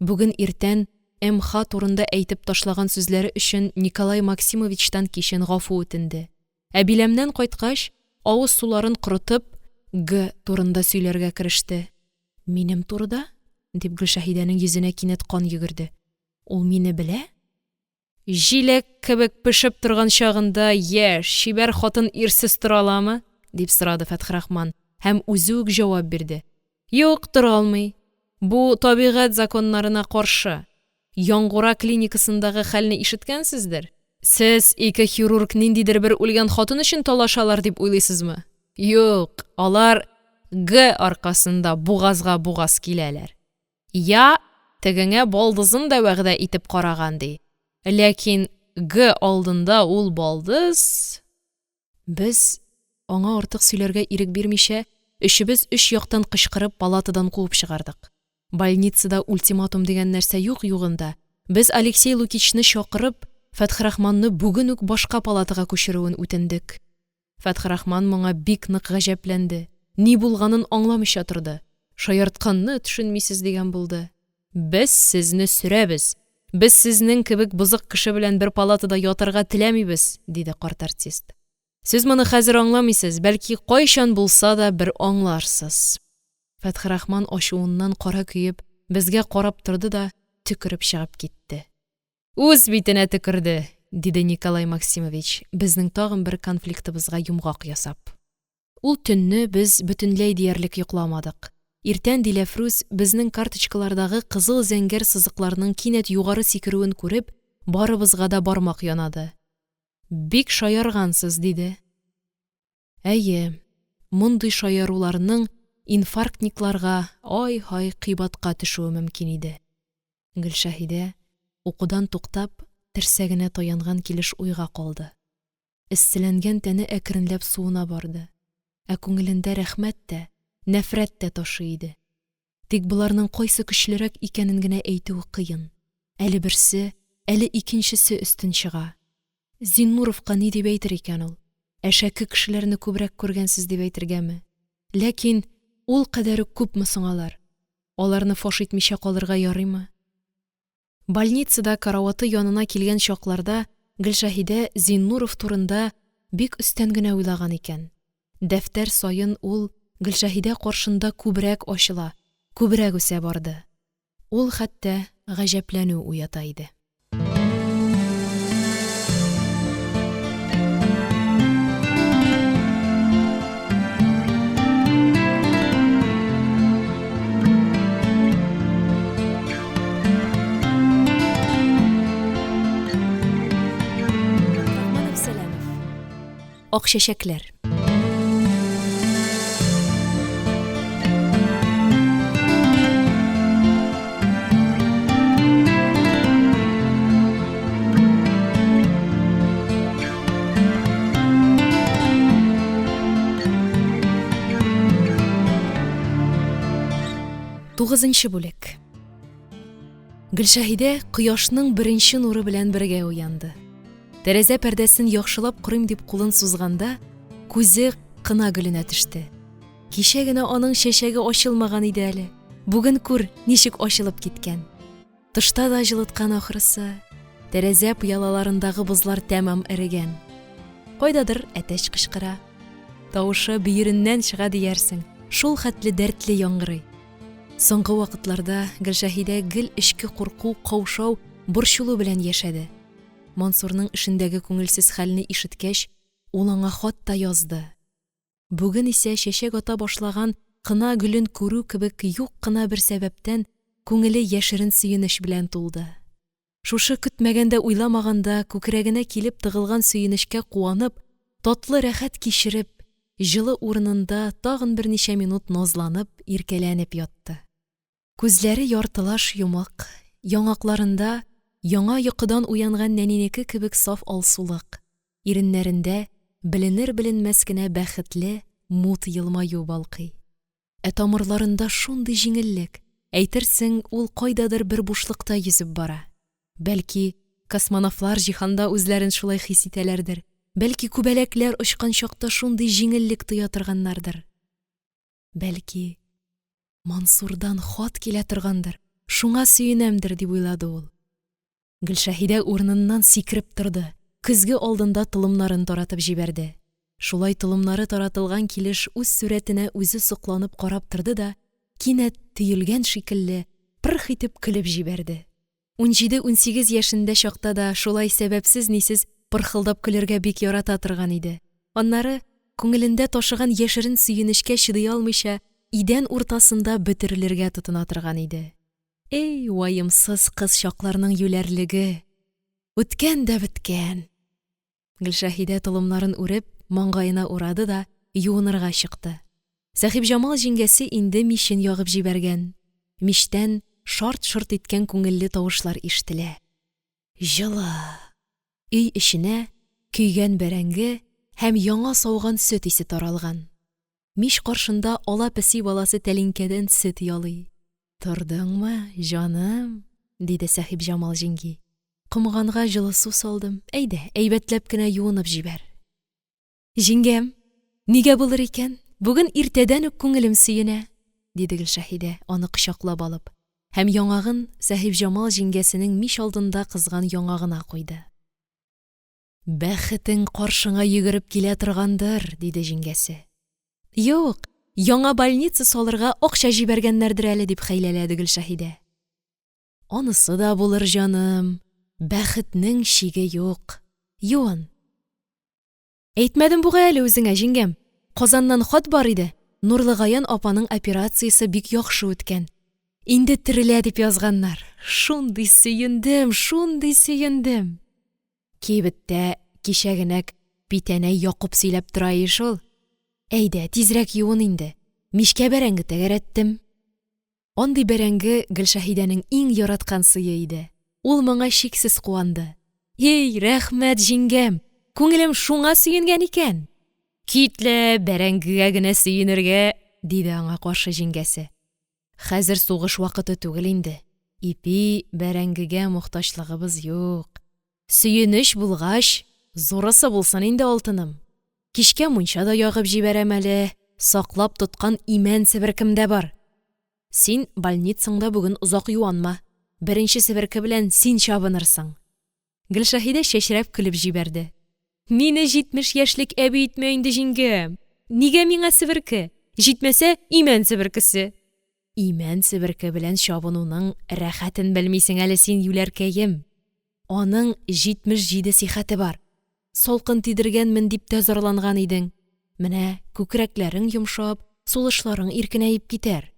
Бүген иртән М.Х. турында әйтеп ташлаган сүзләре өчен Николай Максимовичтан кичен гафу үтенде. Ә биләмнән кайткач, авыз суларын корытып, Г. турында сөйләргә кереште. «Минем турыда?» – дип, Гөлшәһидәнең йөзенә кинәт кан йөгерде. «Ул мине белә?» «Җиләк кебек пешеп торган чагында яшь, чибәр хатын ирсез тора аламы?» – дип сорады Фәтхерахман һәм үзе үк җавап бирде. «Юк, тора алмый. Бу табигать законнарына каршы. Яңгура клиникасындагы хәлне ишеткәнсездер? Сез ике хирург ниндидер бер үлгән хатын өчен талашалар дип уйлыйсызмы? Юк, алар Г аркасында бугазга бугаз киләләр. Я тегеңә балдызын да вәгъдә итеп караган, ди. Ләкин Г алдында ул балдыз...» Без, аңа артык сөйләргә ирек бирмичә, өчебез өч яктан кычкырып палатадан куып чыгардык. Больницада ультиматум дигән нәрсә юк югында, без Алексей Лукичны чакырып, Фәтхерахманны бүген үк башка палатага күчерүен үтендек. Фәтхерахман моңа бик нык гаҗәпләнде, ни булганын аңламыйча торды, шаяртканны төшенмисез дигән булды. «Без сезне сөрәбез, без сезнең кебек бозык кеше белән бер палатада ятарга теләмибез», – диде карт артист. «Сез моны хәзер аңламыйсыз, бәлки, кайчан булса да бер аңларсыз». Фәтхерахман ачуыннан кара көеп, безгә карап торды да төкереп чыгып китте. «Үз битенә төкерде», – диде Николай Максимович, безнең тагын бер конфликтыбызга йомгак ясап. Ул төнне без бөтенләй диярлек йокламадык. Иртән Диләфрүз, безнең карточкалардагы кызыл-зәңгәр сызыкларның кинәт югары сикерүен күреп, барыбызга да бармак янады. «Бик шаяргансыз», – диде. Әйе, мондый шаяруларның инфарктникларга ай-һай кыйбатка төшүе мөмкин иде. Гөлшәһидә, укудан туктап, терсәгенә таянган килеш уйга калды. Эсселәнгән тәне әкренләп суына барды, ә күңелендә рәхмәт тә, нәфрәт тә ташый иде. Тик боларның кайсы көчлерәк икәнен генә әйтүе кыен. Әле берсе, әле икенчесе өстен чыга. Зиннуровка ни дип әйтер икән ул? Әшәке кешеләрне күбрәк күргәнсез дип әйтергәме? Ләкин ул кадәр үк күпме соң алар? Аларны фаш итмичә калырга ярыймы? Больницада караваты янына килгән чакларда Гөлшәһидә Зиннуров турында бик өстән генә уйлаган икән. Дәфтәр саен ул Гөлшәһидә каршында күбрәк ачыла, күбрәк үсә барды. Ул хәтта гаҗәпләнү уята иде. Ак чәчәкләр. Тугызынчы бүлек. Гөлшәһидә кояшның беренче нуры белән бергә уянды. Тәрәзә пәрдәсен яхшылап корыйм дип кулын сузганда, күзе кына гөленә төште. Кичә генә аның чәчәге ачылмаган иде әле. Бүген күр, ничек ачылып киткән. Тышта да җылыткан ахрысы. Тәрәзә пыялаларындагы бозлар тәмам эрегән. Кайдадыр әтәч кычкыра. Тавышы бөереннән чыга диярсең, шул хәтле дәртле яңгырый. Соңгы вакытларда Гөлшәһидә гел эчке курку, каушау, борчылу белән яшәде. Мансурның эшендәге күңелсез хәлне ишеткәч, ул аңа хат та язды. Бүген исә чәчәк ата башлаган кына гөлен күрү кебек юк кына бер сәбәптән күңеле яшерен сөенеч белән тулды. Шушы көтмәгәндә-уйламаганда күкрәгенә килеп тыгылган сөенечкә куанып, татлы рәхәт кичереп, җылы урынында тагын берничә минут назланып, иркәләнеп ятты. Күзләре яртылаш йомык, яңакларында яңа йокыдан уянган нәнинеке кебек саф алсулык, иреннәрендә беленер-беленмәс кенә бәхетле, мут елмаю балкый. Ә тамырларында шундый җиңеллек, әйтерсең, ул кайдадыр бер бушлыкта йөзеп бара. Бәлки, космонавтлар җиһанда үзләрен шулай хис итәләрдер, бәлки, күбәләкләр очкан чакта шундый җиңеллек тоя торганнардыр. Бәлки, Мансурдан хат килә торгандыр, шуңа сөенәмдер, дип уйлады ул. Гөлшәһидә урыныннан сикереп торды, көзге алдында толымнарын таратып җибәрде. Шулай толымнары таратылган килеш үз сурәтенә үзе сокланып карап торды да, кинәт төелгән шикелле, пырх итеп көлеп җибәрде. Унҗиде-унсигез яшендә чакта да шулай сәбәпсез-нисез пырхылдап көләргә бик ярата торган иде. Аннары, күңелендә ташыган яшерен сөенечкә чыдый алмыйча, идән уртасында бөтерелергә тотына торган иде. Эй, ваемсыз кыз чакларның юләрлеге! Үткән дә беткән! Гөлшәһидә толымнарын үреп, маңгаена урады да юынырга чыкты. Сәхипҗамал җиңгәсе инде мичен ягып җибәргән. Мичтән шарт-шорт иткән күңелле тавышлар ишетелә. Җылы! Өй эченә көйгән бәрәңге һәм яңа сауган сөт исе таралган. Мич каршында ала песи баласы тәлинкәдән сөт ялый. Тордыңмы, җаным? диде Сәхипҗамал җиңги. Комганга җылы су салдым, әйдә, әйбәтләп кенә юынып җибәр. Җиңгәм, нигә булыр икән, бүген иртәдән үк күңелем сөенә, диде Гөлшәһидә, аны кочаклап алып, һәм яңагын Сәхипҗамал җиңгәсенең мич алдында кызган яңагына куйды. Бәхетең каршыңа йөгереп килә торгандыр, диде җиңгәсе. Юк, яңа больница салырга акча җибәргәннәрдер әле, дип хәйләләде Гөлшәһидә. Анысы да булыр, җаным, бәхетнең чиге юк. Юын. Әйтмәдем бугай әле үзеңә, җиңгәм. Казаннан хат бар иде, Нурлыгаян апаның операциясе бик яхшы үткән. Инде терелә дип язганнар. Шундый сөендем, шундый сөендем. Кибеттә кичәгенәк Питәнәй Якуп сөйләп тора ие шул. Әйдә, тизрәк юын инде. Мичкә бәрәңге тәгәрәттем. Андый бәрәңге Гөлшәһидәнең иң яраткан сые иде. Ул моңа чиксез куанды. Эй, рәхмәт, җиңгәм! Күңелем шуңа сөенгән икән! Кит лә, бәрәңгегә генә сөенергә, диде аңа каршы җиңгәсе. Хәзер сугыш вакыты түгел инде. Ипи, бәрәңгегә мохтаҗлыгыбыз юк. Сөенеч булгач, зурысы булсын инде, алтыным. Кичкә мунча да ягып җибәрәм әле, саклап тоткан имән себеркем дә бар. Син больницаңда бүген озак юанма, беренче себерке белән син чабынырсың. Гөлшәһидә чәчрәп көлеп җибәрде. – Мине 70 яшьлек әби итмә инде, җиңгәм, нигә миңа себерке, җитмәсә, имән себеркесе! Имән себерке белән чабынуның рәхәтен белмисең әле син, юләркәем, аның 77 сихәте бар, салкын тидергәнмен дип тә зарланган идең, менә күкрәкләрең йомшап, сулышларың иркенәеп китәр.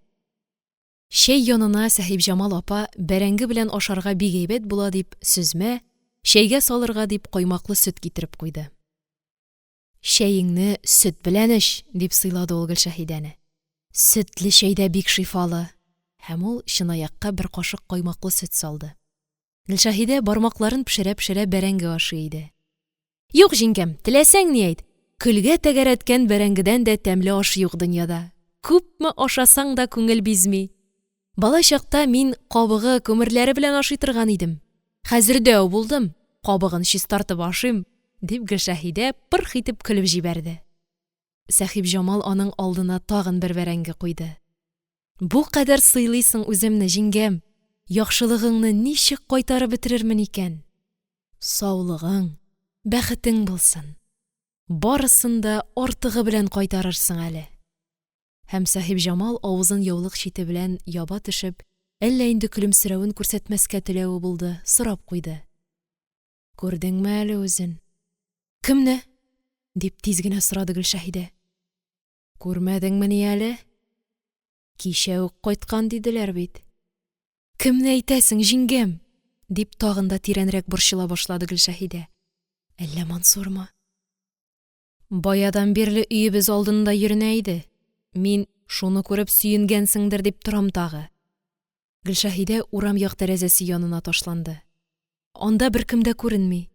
Чәй янына Сәхибҗамал апа, бәрәңге белән ашарга бик әйбәт була дип, сөзмә, чәйгә салырга дип, каймаклы сөт китереп куйды. «Чәеңне сөт белән эч!» – дип сыйлады ул Гөлшәһидәне. «Сөтле чәй дә бик шифалы!» – Һәм ул чынаякка бер кашык каймаклы сөт салды. Гөлшәһидә бармакларын пешерә-пешерә бәрәңге ашый иде. «Юк, җиңгәм, теләсәң ни әйт, көлгә тәгәрәткән бәрәңгедән дә тәмле аш юк дөньяда. Күпме ашасаң да күңел бизми. Бала чакта мин кабыгы, күмерләре белән ашый торган идем. Хәзер дәү булдым, кабыгын чистартып ашыйм, – дип, Гөлшәһидә пырх итеп көлеп җибәрде. Сәхибҗамал аның алдына тагын бер бәрәңге куйды. – Бу кадәр сыйлыйсың үземне, җиңгәм, яхшылыгыңны ничек кайтарып бетерермен икән? Саулыгың, бәхетең булсын, барысын да артыгы белән кайтарырсың әле. Һәм Сәхибҗамал авызын яулык чите белән яба төшеп, әллә инде көлемсерәвен күрсәтмәскә теләве булды, сорап куйды: – Күрдеңме әле үзен? – Кемне? – дип, тиз генә сорады Гөлшәһидә. – Күрмәдеңмени әле? Кичә үк кайткан диделәр бит. – Кемне әйтәсең, җиңгәм? – дип, тагын да тирәнрәк борчыла башлады Гөлшәһидә. – Әллә Мансурмы? – Баядан бирле өебез алдында йөренә иде. Мин, шуны күреп сөенгәнсеңдер, дип торам тагы. Гөлшәһидә урам як тәрәзәсе янына ташланды. Анда беркем дә күренми.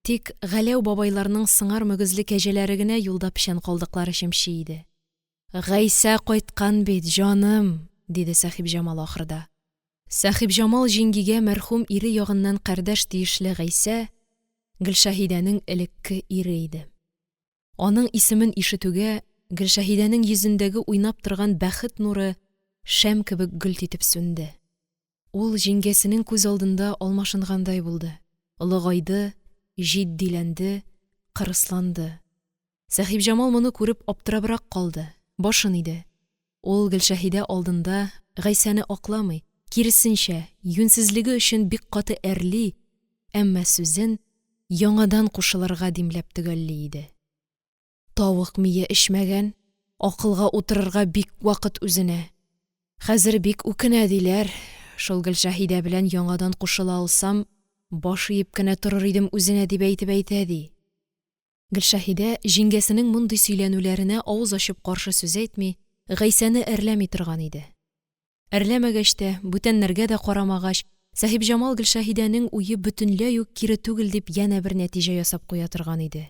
Тик Галәү бабайларның сыңар мөгезле кәҗәләре генә юлда печән калдыклары чемчи иде. – Гайсә кайткан бит, җаным! – диде Сәхибҗамал ахырда. Сәхибҗамал җиңгигә мәрхүм ире ягыннан кардәш тиешле Гайсә Гөлшәһидәнең элекке ире иде. Аның исемен ишетүгә, Гөлшәһидәнең йөзендәге уйнап торган бәхет нуры шәм кебек гөлт итеп сүнде. Ул җиңгәсенең күз алдында алмашынгандай булды, олыгайды, җитдиләнде, кырысланды. Сәхибҗамал моны күреп аптырабрак калды, башын иде. Ул Гөлшәһидә алдында Гайсәне акламый, киресенчә, юньсезлеге өчен бик каты әрли, әмма сүзен яңадан кушылырга димләп төгәлли иде. Тавык мие эчмәгән, акылга утырырга бик вакыт үзенә. Хәзер бик үкенә, диләр, шул Гөлшәһидә белән яңадан кушыла алсам, баш иеп кенә торыр идем үзенә, дип әйтеп әйтә, ди. Гөлшәһидә җиңгәсенең мондый сөйләнүләренә авыз ачып каршы сүз әйтми, Гайсәне әрләми торган иде. Әрләмәгәч тә, бүтәннәргә дә карамагач, Сәхибҗамал Гөлшәһидәнең уе бөтенләй үк кире түгел дип янә бер нәтиҗә ясап куя торган иде.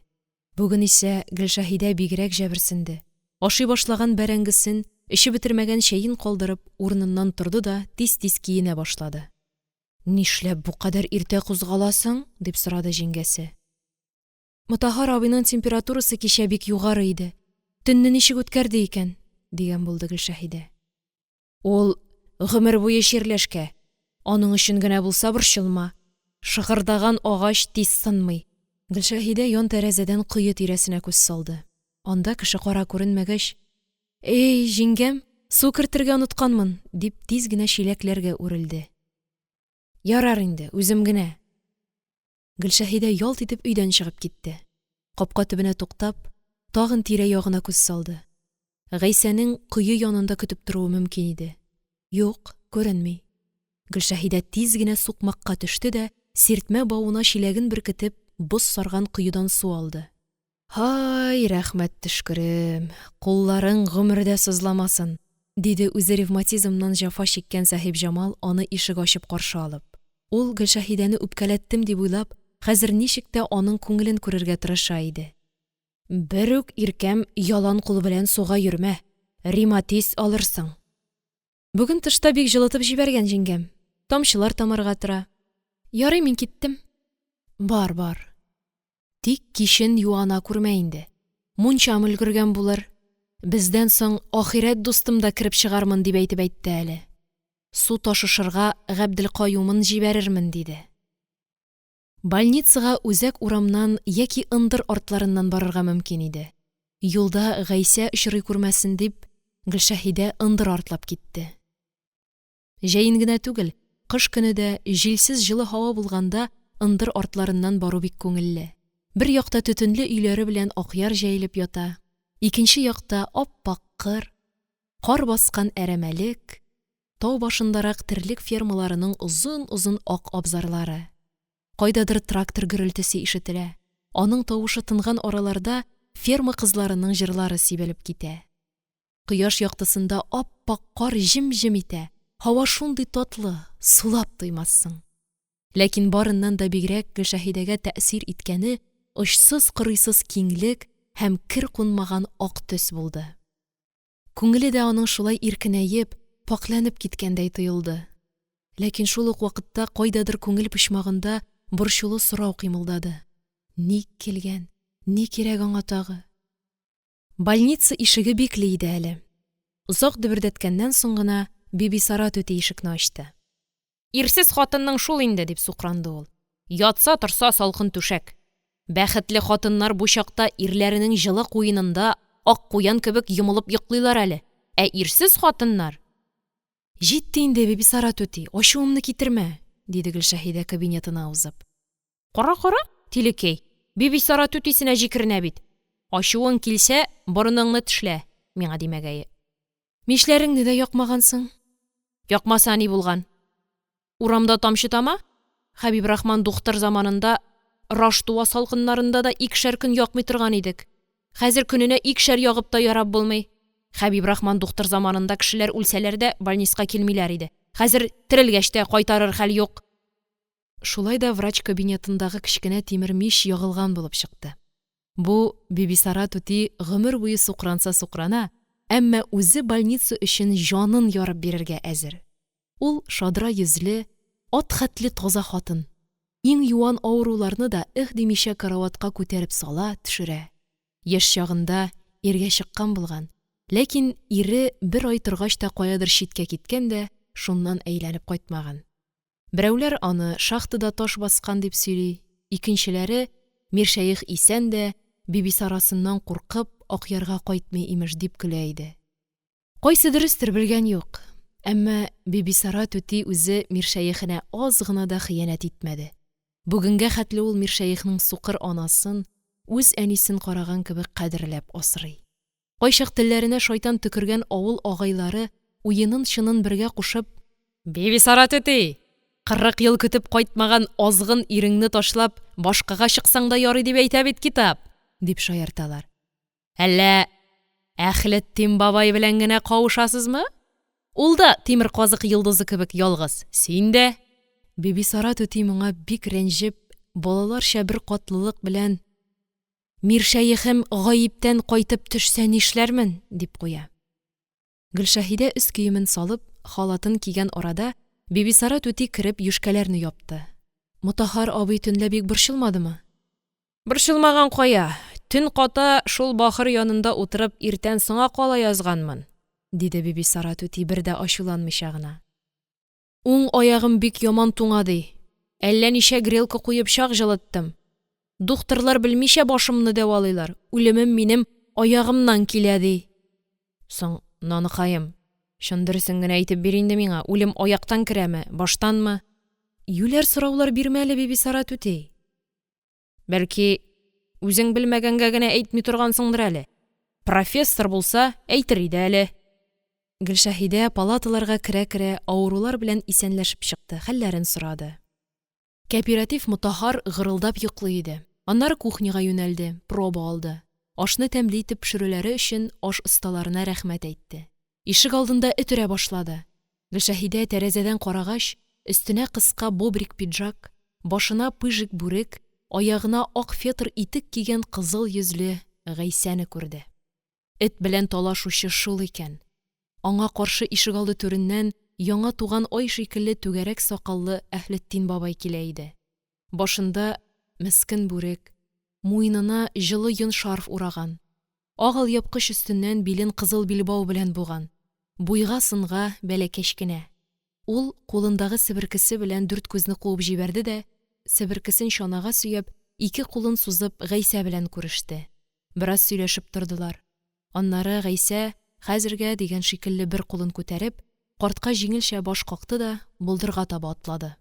Бүген исә Гөлшәһидә бигрәк җәберсенде. Ашый башлаган бәрәңгесен, эчеп бетермәгән чәен калдырып, урыныннан торды да тиз-тиз киенә башлады. – Нишләп бу кадәр иртә кузгаласың? – дип сорады җиңгәсе. – Мотаһар абыйның температурасы кичә бик югары иде. Төнне ничек үткәрде икән? – дигән булды Гөлшәһидә. Ул гомер буе чирләшкә, аның өчен генә булса борчылма. Шыгырдаган агач тиз сынмый. Гөлшәһидә ян тәрәзәдән кое тирәсенә күз салды. Анда кеше-кара күренмәгәч: – Әй, җиңгәм, су кертергә онытканмын, – дип, тиз генә чиләкләргә үрелде. – Ярар инде, үзем генә. Гөлшәһидә ялт итеп өйдән чыгып китте. Капка төбенә туктап, тагын тирә-ягына күз салды. Гайсәнең кое янында көтеп торуы мөмкин иде. Юк, күренми. Гөлшәһидә тиз генә сукмакка төште дә, сиртмә бавына чиләген беркетеп, боз сарган коедан су алды. Һай, рәхмәт төшкерем, кулларың гомердә сызламасын, диде үзе ревматизмнан җәфа чиккән Сәхибҗамал, аны ишек ачып каршы алып. Ул, Гөлшәһидәне үпкәләттем дип уйлап, хәзер ничек тә аның күңелен күрергә тырыша иде. Берүк, иркәм, ялан кул белән суга йөрмә, риматиз алырсың. Бүген тышта бик җылытып җибәргән җиңгәм. Тамчылар тамарга тора. Ярый, мин киттем. Бар, бар. Тик кичен юана күрмә инде. Мунчам өлгергән булыр. Бездән соң ахирәт дустым да кереп чыгармын, дип әйтеп әйтте әле. Су ташышырга Габделкаюмын җибәрермен, диде. Больницага үзәк урамнан яки ындыр артларыннан барырга мөмкин иде. Юлда Гайсә очрый күрмәсен дип, Гөлшәһидә ындыр артлап китте. Җәен генә түгел, кыш көне дә җилсез җылы һава булганда ындыр артларыннан бару бик күңелле. Бер якта төтенле өйләре белән Акъяр җәелеп ята, икенче якта ап-ак кыр, кар баскан әрәмәлек, тау башындарак терлек фермаларының озын-озын ак абзарлары. Кайдадыр трактор гөрелтесе ишетелә, аның тавышы тынган араларда ферма кызларының җырлары сибелеп китә. Кояш яктысында ап-ак кар җем-җем итә, һава шундый татлы, сулап туймассың. Ләкин барыннан да бигрәк Гөлшәһидәгә тәэсир иткәне очсыз-кырыйсыз киңлек һәм кер кунмаган ак төс булды. Күңеле дә аның шулай иркенәеп, пакьләнеп киткәндәй тоелды. Ләкин шул ук вакытта кайдадыр күңел почмагында борчулы сорау кыймылдады: ник килгән, ни кирәк аңа тагы? Больница ишеге бикле иде әле. Озак дөбердәткәннән соң гына Бибисара түти ишекне ачты. «Ирсез хатынның шул инде», – дип сукранды ул. «Ятса-торса салкын түшәк. Бәхетле хатыннар бу чакта ирләренең җылы куенында ак куян кебек йомылып йоклыйлар әле. Ә ирсез хатыннар…» «Җитте инде, Бибисара түти, ачуымны китермә», – диде Гөлшәһидә, кабинетына узып. «Кара, кара, тилекәй, Бибисара түтисенә җикеренә бит. Ачуың килсә, борыныңны тешлә, миңа димәгәе. Мичләреңне дә якмагансың. Якмаса ни булган? Урамда тамчы тама? Хәбибрахман духтыр заманында Раштуа салкыннарында да икешәр көн якмый торган идек. Хәзер көненә икешәр ягып та ярап булмый. Хәбибрахман духтыр заманында кешеләр үлсәләр дә больниска килмиләр иде. Хәзер терелгәч тә кайтарыр хәл юк». Шулай да врач кабинетындагы кечкенә тимер мич ягылган булып чыкты. Бу Бибисара түти гомер буе сукранса сукрана, әмма үзе больница өчен җанын ярып бирергә әзер. Ул шадра йөзле, ат хәтле таза хатын. Иң юан авыруларны да эһ димичә караватка күтәреп сала, төшерә. Яшь чагында иргә чыккан булган, ләкин ире бер ай торгач та каядыр читкә киткән дә шуннан әйләнеп кайтмаган. Берәүләр аны шахтада таш баскан дип сөйли, икенчеләре Миршәех исән дә, Бибисарасыннан куркып, Акъярга кайтмый, имеш, дип көлә иде. Кайсы дөрестер, белгән юк, әмма Бибисара түти үзе Миршәехенә аз гына да хыянәт итмәде. Бүгенгә хәтле ул Миршәехнең сукыр анасын, үз әнисен караган кебек кадерләп асрый. Кайчак телләренә шайтан төкергән авыл агайлары уенын-чынын бергә кушып: «Бибисара түти, 40 ел көтеп кайтмаган азгын иреңне ташлап, башкага чыксаң да ярый дип әйтә бит китап», – дип шаярталар. «Әллә Әхлетдин бабай белән генә кавышасызмы? Ул да тимер казык йолдызы кебек ялгыз, син дә!» Бибисара түти моңа бик рәнҗеп, балаларча беркатлылык белән: «Миршәехем гаептән кайтып төшсә нишләрмен?» – дип куя. Гөлшәһидә өс киемен салып, халатын кигән арада Бибисара түти кереп юшкәләрне япты. «Мотаһар абый төнлә бик борчылмадымы?» «Борчылмаган кая, төн ката шул бахыр янында утырып иртән соңа кала язганмын», – диде Бибисара түти, бер дә ачуланмыйча гына. «Уң аягым бик яман туңа, ди. Әллә ничә грелка куеп чак җылыттым. Духтырлар белмичә башымны дәвалыйлар, үлемем минем аягымнан килә, ди. Соң, наныкаем, чын дөресен генә әйтеп бир инде миңа, үлем аяктан керәме, баштанмы?» «Юләр сораулар бирмә әле, Бибисара түти. Бәлки, үзең белмәгәнгә генә әйтми торгансыңдыр әле. Профессор булса, әйтер иде әле». Гөлшәһидә палаталарга керә-керә авырулар белән исәнләшеп чыкты, хәлләрен сорады. Кәпирәтиф Мотаһар гырылдап йоклый иде. Аннары кухняга юнәлде, проба алды. Ашны тәмле итеп пешерүләре өчен аш осталарына рәхмәт әйтте. Ишегалдында эт өрә башлады. Гөлшәһидә тәрәзәдән карагач, өстенә кыска бобрик пиджак, башына пыжик бүрек, аягына ак фетр итек кигән кызыл йөзле Гайсәне күрде. Эт белән талашучы шул икән. Аңа каршы ишегалды түреннән яңа туган ай шикелле түгәрәк сакаллы Әһлетдин бабай килә иде. Башында мескен бүрек, муенына җылы йон шарф ураган, ак алъяпкыч өстеннән билен кызыл билбау белән буган, буйга-сынга бәләкәч кенә. Ул кулындагы себеркесе белән дүрт күзне куып җибәрде дә: себеркесен чанага сөяп, ике кулын сузып, Гайсә белән күреште. Бераз сөйләшеп тордылар. Аннары Гайсә, хәзергә дигән шикелле бер кулын күтәреп, картка җиңелчә баш какты да болдырга таба атлады.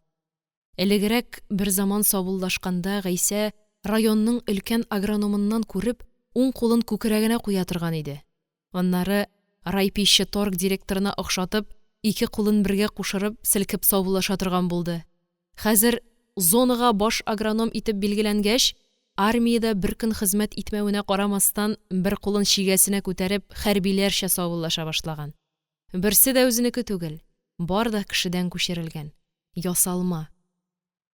Элегрәк берзаман саубуллашканда Гайсә, районның өлкән агрономыннан күреп, уң кулын күкрәгенә куя торган иде. Аннары, райпищеторг директорына охшатып, ике кулын бергә кушырып, селкеп саубуллаша торган булды. Хәзер, зонага баш агроном итеп билгеләнгәч, армиядә бер көн хезмәт итмәвенә карамастан, бер кулын чигәсенә күтәреп, хәрбиләрчә саубуллаша башлаган. Берсе дә үзенеке түгел, бар да кешедән күчерелгән, ясалма.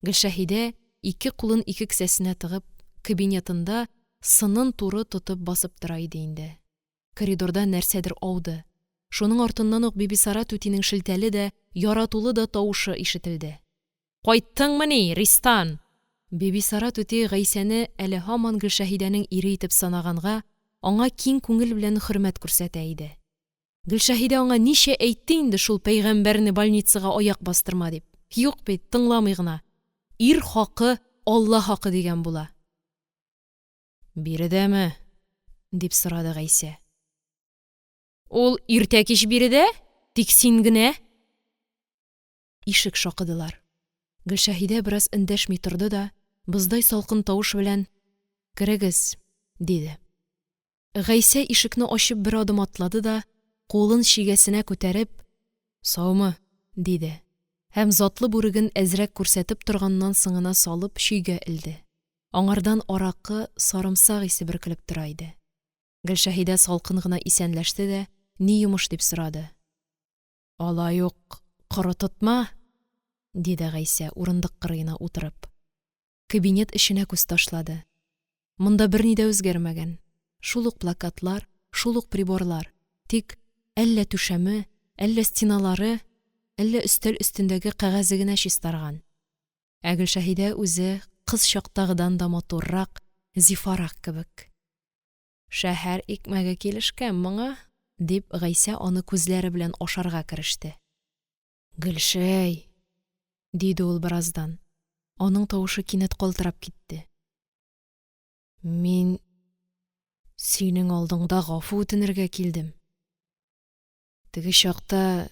Гөлшәһидә, ике кулын ике кесәсенә тыгып, кабинетында сынын туры тотып басып тора иде инде. Коридорда нәрсәдер ауды. Шуның артыннан ук Бибисара түтинең шелтәле дә, яратулы да тавышы ишетелде. – Кайттыңмыни, ристан? Бибисара түти Гайсәне әле һаман Гөлшәһидәнең ире итеп санаганга, аңа киң күңел белән хөрмәт күрсәтә иде. Гөлшәһидә аңа ничә әйтте инде шул пәйгамбәрне больницага аяк бастырма дип. Юк бит, тыңламый гына. Ир хакы Алла хакы дигән була. Биредәме? – дип сорады Гайсә. Ул иртә-кич биредә, тик син генә… Ишек шакыдылар. Гөлшәһидә бераз эндәшми торды да боздай салкын тавыш белән: – Керегез! – диде. Гайсә ишекне ачып бер адым атлады да, кулын чигәсенә күтәреп: – Саумы! – диде һәм затлы бүреген әзрәк күрсәтеп торганнан соң гына салып, чөйгә элде. Аңардан аракы, сарымсак исе бөркелеп тора иде. Гөлшәһидә салкын гына исәнләште дә, ни йомыш дип сорады. – Алай ук коры тотма! – диде Гайсә, урындык кырыена утырып. Кабинет эченә күз ташлады. Монда берни дә үзгәрмәгән. Шул ук плакатлар, шул ук приборлар. Тик әллә түшәме, әллә стеналары, әллә өстәл өстендәге кәгазе генә чистарган. Ә Гөлшәһидә үзе кыз чактагыдан да матуррак, зифарак кебек. Шәһәр икмәге килешкән моңа, дип, Гайсә аны күзләре белән ашарга кереште. Гөлшәй, диде ул бераздан. Аның тавышы кинәт калтырап китте. Мин синең алдыңда гафу үтенергә килдем. Теге чакта,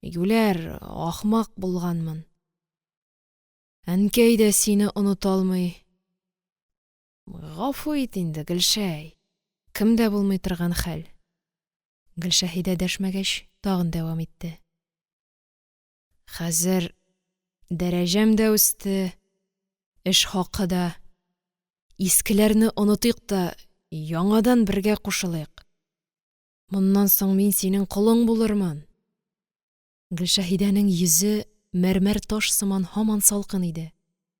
юләр, ахмак булганмын. Әнкәй дә сине оныта алмый. Гафу ит инде, Гөлшәй, кемдә булмый торган хәл. Гөлшәһидә дәшмәгәч, тагын дәвам итте. Хәзер дәрәҗәм дә үсте, эш хакы да. Искеләрне онытыйк та, яңадан бергә кушылыйк. Моннан соң мин синең колың булырмын. Гөлшәһидәнең йөзе мәрмәр таш сыман һаман салкын иде.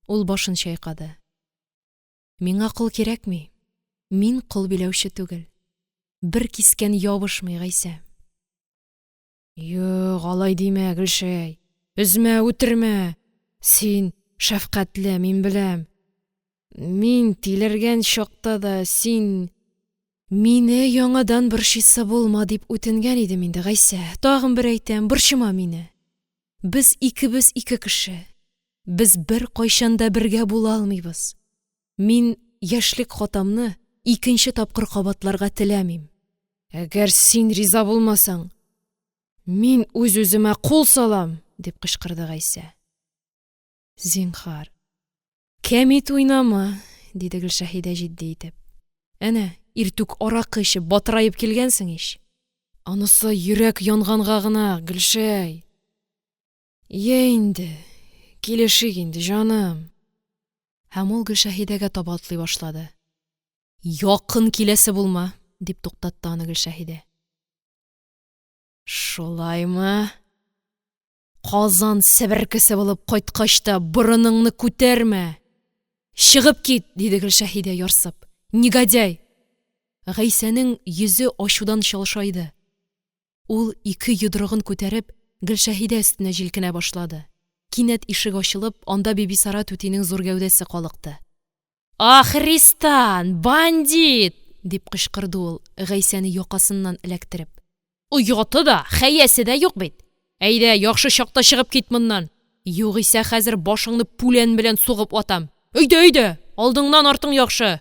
Ул башын чайкады. Миңа кол кирәкми. Мин кол биләүче түгел. Бер кискән ябышмый, Гайсә. Юк, алай димә, Гөлшәй. Өзмә, үтермә. Син шәфкатьле, мин беләм. Мин тилергән чакта да син мине яңадан борчыйсы булма дип үтенгән идем инде, Гайсә. Тагын бер әйтәм, борчыма мине. Без икебез ике кеше. Без беркайчан да бергә була алмыйбыз. Мин яшьлек хатамны икенче тапкыр кабатларга теләмим. Әгәр син риза булмасаң, мин үз-үземә кул салам! – дип кычкырды Гайсә. Зинһар, кәмит уйнама, – диде Гөлшәһидә, җитди итеп. Әнә иртүк аракы эчеп, батыраеп килгәнсең ич. Анысы йөрәк янганга гына, Гөлшәй. Йә инде, килешик инде, җаным. Һәм ул Гөлшәһидәгә таба атлый башлады. Якын киләсе булма! – дип туктатты аны Гөлшәһидә. Шулаймы? Казан себеркесе булып кайткач та борыныңны күтәрмә! Чыгып кит! – диде Гөлшәһидә, ярсып. Негодяй! Гайсәнең йөзе ачудан чалшайды. Ул, ике йодрыгын күтәреп, Гөлшәһидә өстенә җилкенә башлады. Кинәт ишек ачылып, анда Бибисара түтинең зур гәүдәсе калыкты. – Ах, ристан, бандит! – дип кычкырды ул, Гайсәне якасыннан эләктереп. – Ояты да, хәясе дә юк бит! Әйдә, яхшы чакта чыгып кит моннан! Югыйсә хәзер башыңны пүлән белән сугып ватам! Әйдә, әйдә, алдыңнан артың яхшы!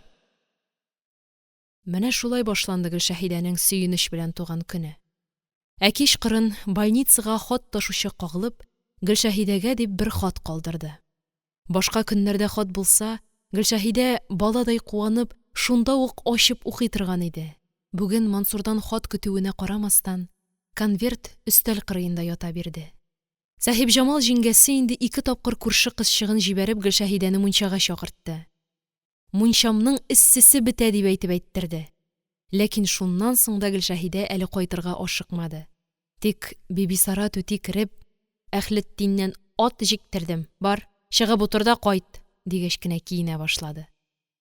Менә шулай башланды Гөлшәһидәнең сөенеч белән туган көне. Ә кичкырын больницага хат ташучы кагылып, Гөлшәһидәгә дип бер хат калдырды. Башка көннәрдә хат булса, Гөлшәһидә, баладай куанып, шунда ук ачып укый торган иде, бүген, Мансурдан хат көтүенә карамастан, конверт өстәл кырыенда ята бирде. Сәхипҗамал җиңгәсе инде ике тапкыр күрше кызчыгын җибәреп Гөлшәһидәне мунчага чакыртты. Мунчамның эссесе бетә, дип әйтеп әйттерде. Ләкин шуннан соң да Гөлшәһидә әле кайтырга ашыкмады. Тик Бибисара түти кереп, Әһлетдиннән ат җиктердем, бар, чыгып утыр да кайт, дигәч кенә киенә башлады.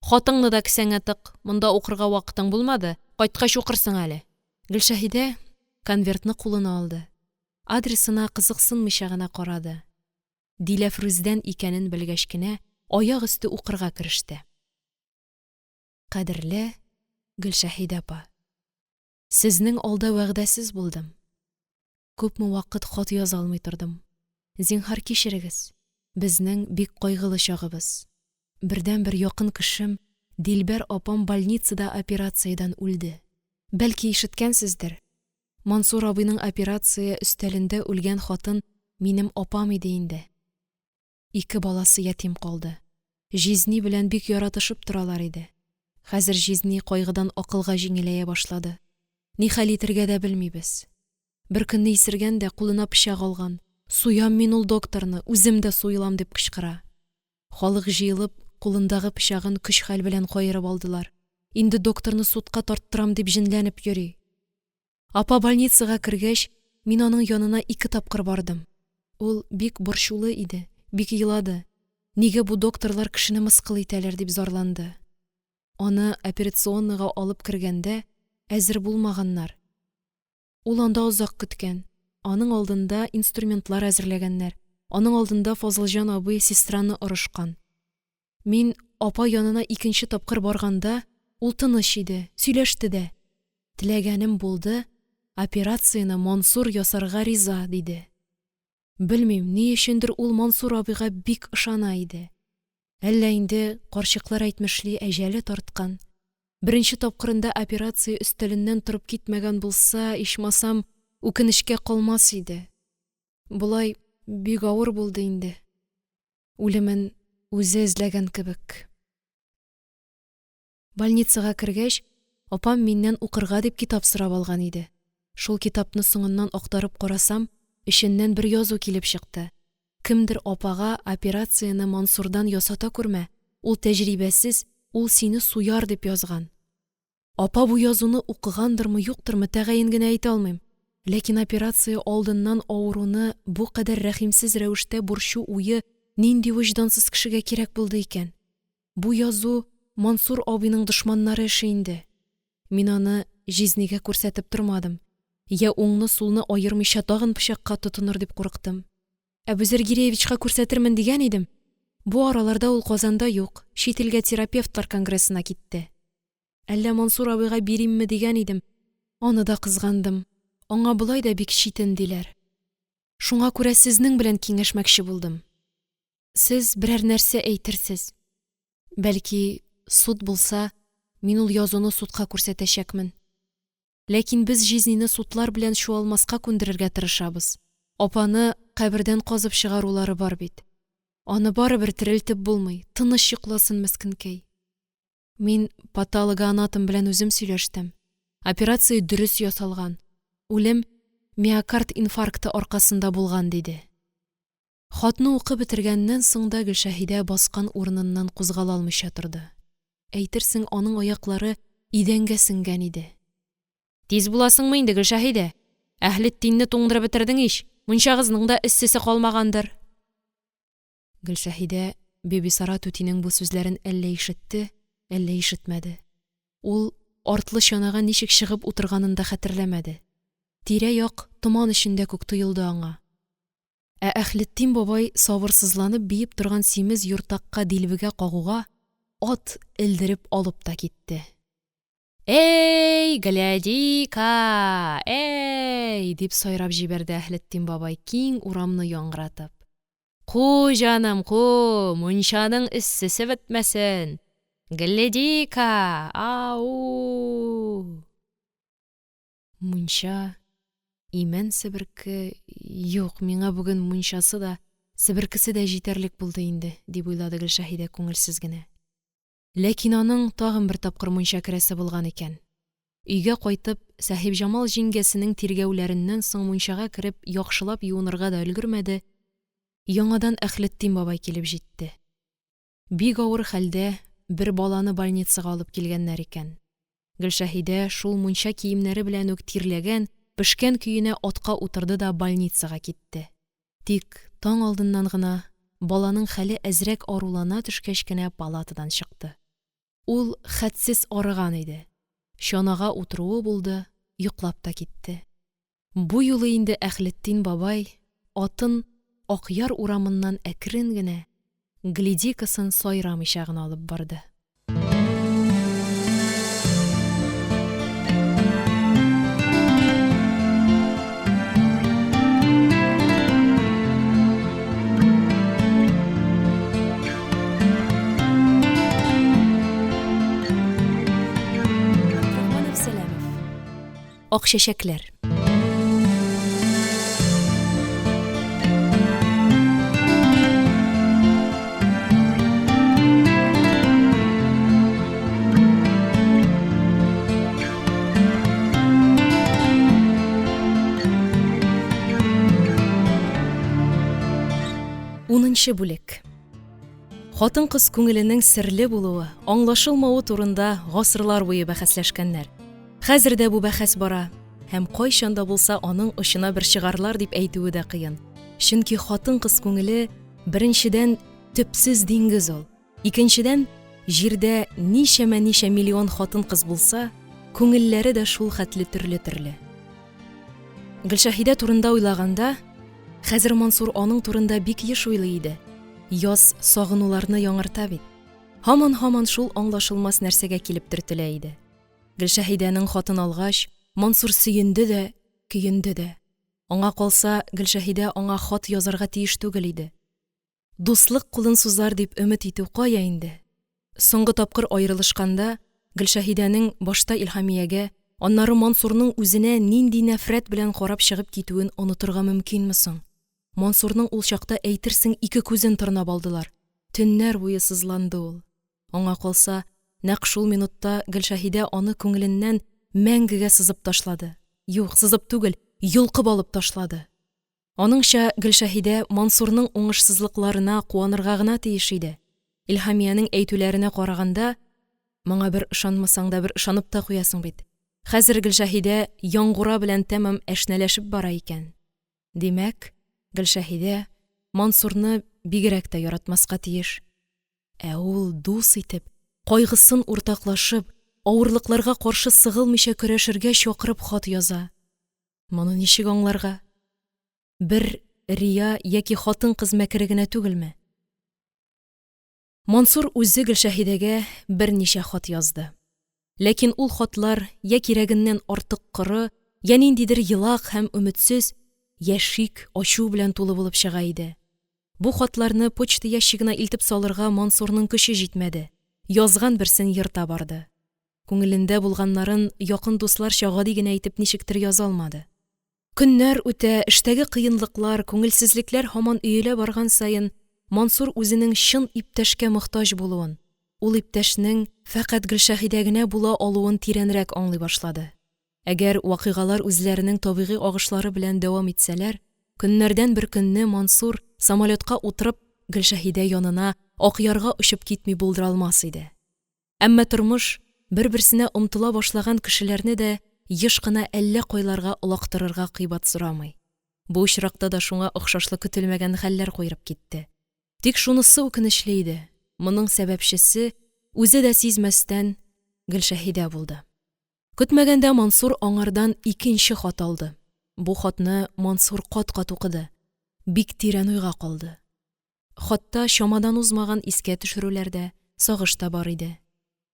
Хатыңны да кесәңә тык, монда укырга вакытың булмады, кайткач укырсың әле. Гөлшәһидә конвертны кулына алды. Адресына кызыксынмыйча гына карады. Диләфрүздән икәнен белгәч кенә, аяк өсте укырга кереште. Кадерле Гөлшәһидә апа! Сезнең алда вәгъдәсез булдым. Күпме вакыт хат яза алмый тордым. Зинһар, кичерегез. Безнең бик кайгылы чагыбыз. Бердәнбер якын кешем Дилбәр апам больницада операциядән үлде. Бәлки, ишеткәнсездер, Мансур абыйның операция өстәлендә үлгән хатын минем апам иде инде. Ике баласы ятим калды. Җизни белән бик яратышып торалар иде. Хәзер җизни кайгыдан акылга җиңеләя башлады. Нихәл итергә дә белмибез. Беркөнне исергән дә кулына пычак алган. Суям мин ул докторны, үзем дә суелам, дип кычкыра. Халык җыелып, кулындагы пычагын көч-хәл белән каерып алдылар. Инде докторны судка тарттырам дип җенләнеп йөри. Апа больницага кергәч, мин аның янына ике тапкыр бардым. Ул бик борчулы иде, бик елады. Нигә бу докторлар кешене мыскыл итәләр, дип зарланды. Аны операционныйга алып кергәндә, әзер булмаганнар. Ул анда озак көткән. Аның алдында инструментлар әзерләгәннәр. Аның алдында Фазылҗан абый сестраны орышкан. Мин апа янына икенче тапкыр барганда, ул тыныч иде, сөйләште дә. Теләгәнем булды, операцияне Мансур ясарга риза, диде. Белмим, ни өчендер ул Мансур абыйга бик ышана иде. Әллә инде, карчыклар әйтмешли, әҗәле тарткан. Беренче тапкырында операция өстәленнән торып китмәгән булса, ичмасам, үкенечкә калмас иде. Болай бик авыр булды инде. Үлемен үзе эзләгән кебек. Больницага кергәч, апам миннән укырга дип китап сорап алган иде. Шул китапны соңыннан актарып карасам, эченнән бер язу килеп чыкты. Кемдер апага операцияне Мансурдан ясата күрмә, ул тәҗрибәсез, ул сине суяр дип язган. Апа бу язуны укыгандырмы, юктырмы, тәгаен генә әйтә алмыйм. Ләкин операция алдыннан авыруны бу кадәр рәхимсез рәвештә борчу уе нинди вөҗдансыз кешегә кирәк булды икән? Бу язу Мансур абыйның дошманнары эше инде. Мин аны җизнигә күрсәтеп тормадым. Йә уңны-сулны аермыйча тагын пычакка тотыныр дип курыктым. Әбүзәр Гиреевичка күрсәтермен дигән идем, бу араларда ул Казанда юк, чит илгә терапевтлар конгрессына китте. Әллә Мансур абыйга биримме дигән идем, аны да кызгандым. Аңа болай да бик читен, диләр. Шуңа күрә сезнең белән киңәшмәкче булдым. Сез берәр нәрсә әйтерсез. Бәлки, суд булса, мин ул язуны судка күрсәтәчәкмен. Ләкин без җизнине судлар белән чуалмаска күндерергә тырышабыз. Апаны кабердән казып чыгарулары бар бит. Аны барыбер терелтеп булмый, тыныч йокласын мескенкәй. Мин патологоанатом белән үзем сөйләштем. Операция дөрес ясалган, үлем миокард инфаркты аркасында булган, диде. Хатны укып бетергәннән соң да Гөлшәһидә баскан урыныннан кузгала алмыйча торды. Әйтерсең аның аяклары идәнгә сеңгән иде. Тиз буласыңмы инде, Гөлшәһидә? Әһлетдинне туңдырып бетердең ич, мунчагызның да эссесе калмагандыр. Гөлшәһидә Бибисара түтинең бу сүзләрен әллә ишетте, әллә ишетмәде. Ул артлы чанага ничек чыгып утырганын да хәтерләмәде. Тирә-як томан эчендә күк тоелды аңа. Ә Әһлетдин бабай сабырсызланып биеп торган симез юртакка дилбегә кагуга, ат элдереп алып та китте. «Әй, гляди-ка, әй!» – дип сайрап җибәрде Әһлетдин бабай, киң урамны яңгыратып. Ку, җаным, ку, мунчаның эссесе бетмәсен, гляди-ка, ау-у! Мунча, имән себерке, юк, миңа бүген мунчасы да, себеркесе дә җитәрлек булды инде, дип уйлады Гөлшәһидә күңелсез генә. Ләкин аның тагын бер тапкыр мунча керәсе булган икән. Өйгә кайтып, Сәхибҗамал җиңгәсенең тиргәүләреннән соң мунчага кереп, яхшылап юынырга да өлгермәде, яңадан Әһлетдин бабай килеп җитте. Бик авыр хәлдә бер баланы больницага алып килгәннәр икән. Гөлшәһидә шул мунча киемнәре белән үк тирләгән, пешкән көенә атка утырды да больницага китте. Тик таң алдыннан гына, баланың хәле әзрәк арулана төшкәч кенә палатадан чыкты. Ул хәтсез арыган иде. Чанага утыруы булды, йоклап та китте. Бу юлы инде Әһлетдин бабай атын Акъяр урамыннан әкрен генә, глядикасын сайрамыйча гына алып барды. Абдрахманов Сәләмов. Ак чәчәкләр. Унынчы бүлек. Хатын-кыз күңеленең серле булуы, аңлашылмавы турында гасырлар буе бәхәсләшкәннәр. Хәзер дә бу бәхәс бара һәм кайчан да булса аның очына бер чыгарлар дип әйтүе дә кыен. Чөнки хатын-кыз күңеле, беренчедән, төпсез диңгез ул. Икенчедән, җирдә ничәмә-ничә миллион хатын-кыз булса, күңелләре дә шул хәтле төрле-төрле. Гөлшәһидә турында уйлаганда, хәзер Мансур аның турында бик еш уйлый иде. Яз сагынуларны яңарта бит. Һаман-һаман шул аңлашылмас нәрсәгә килеп төртелә иде. Гөлшәһидәнең хатын алгач, Мансур сөенде дә, көенде дә. Аңа калса, Гөлшәһидә аңа хат язарга тиеш түгел иде. Дуслык кулын сузар дип өмет итү кая инде? Соңгы тапкыр аерылышканда, Гөлшәһидәнең башта Илһамиягә, аннары Мансурның үзенә нинди нәфрәт белән карап чыгып китүен онытырга мөмкинме соң? Мансурның ул чакта әйтерсең ике күзен тырнап алдылар. Төннәр буе сызланды ул. Аңа калса, нәкъ шул минутта Гөлшәһидә аны күңеленнән мәңгегә сызып ташлады. Юк, сызып түгел, йолкып алып ташлады. Аныңча, Гөлшәһидә Мансурның уңышсызлыкларына куанырга гына тиеш иде. Илһамиянең әйтүләренә караганда, моңа бер ышанмасаң да бер ышанып та куясың бит. Хәзер Гөлшәһидә Яңгура белән тәмам әшнәләшеп бара икән. Димәк, Гөлшәһидә Мансурны бигрәк тә яратмаска тиеш. Ә ул дус итеп, кайгысын уртаклашып, авырлыкларга каршы сыгылмыйча көрәшергә чакырып хат яза. Моны ничек аңларга? Бер рия яки хатын-кыз мәкере генә түгелме? Мансур үзе Гөлшәһидәгә берничә хат язды. Ләкин ул хатлар йә кирәгеннән артык коры, йә ниндидер елак һәм өметсез, йә шик, ачу белән тулы булып чыга иде. Бу хатларны почта ящигына илтеп салырга Мансурның көче җитмәде, язган берсен ерта барды. Күңелендә булганнарын якын дусларча гади генә итеп ничектер яза алмады. Көннәр үтә, эштәге кыенлыклар, күңелсезлекләр һаман өелә барган саен, Мансур үзенең чын иптәшкә мохтаҗ булуын, ул иптәшнең фәкать Гөлшәһидә генә була алуын тирәнрәк аңлый башлады. Әгәр вакыйгалар үзләренең табигый агышлары белән дәвам итсәләр, көннәрдән бер көнне Мансур, самолетка утырып, Гөлшәһидә янына Акъярга очып китми булдыра алмас иде. Әмма тормыш бер-берсенә омтыла башлаган кешеләрне дә еш кына әллә кайларга олактырырга кыйбат сорамый. Бу очракта да шуңа охшашлы көтелмәгән хәлләр куерып китте. Тик шунысы үкенечле иде, моның сәбәпчесе, үзе дә сизмәстән, Гөлшәһидә булды. Көтмәгәндә Мансур аңардан икенче хат алды. Бу хатны Мансур кат-кат укыды, бик тирән уйга калды. Хатта чамадан узмаган искә төшерүләр дә, сагыш та бар иде.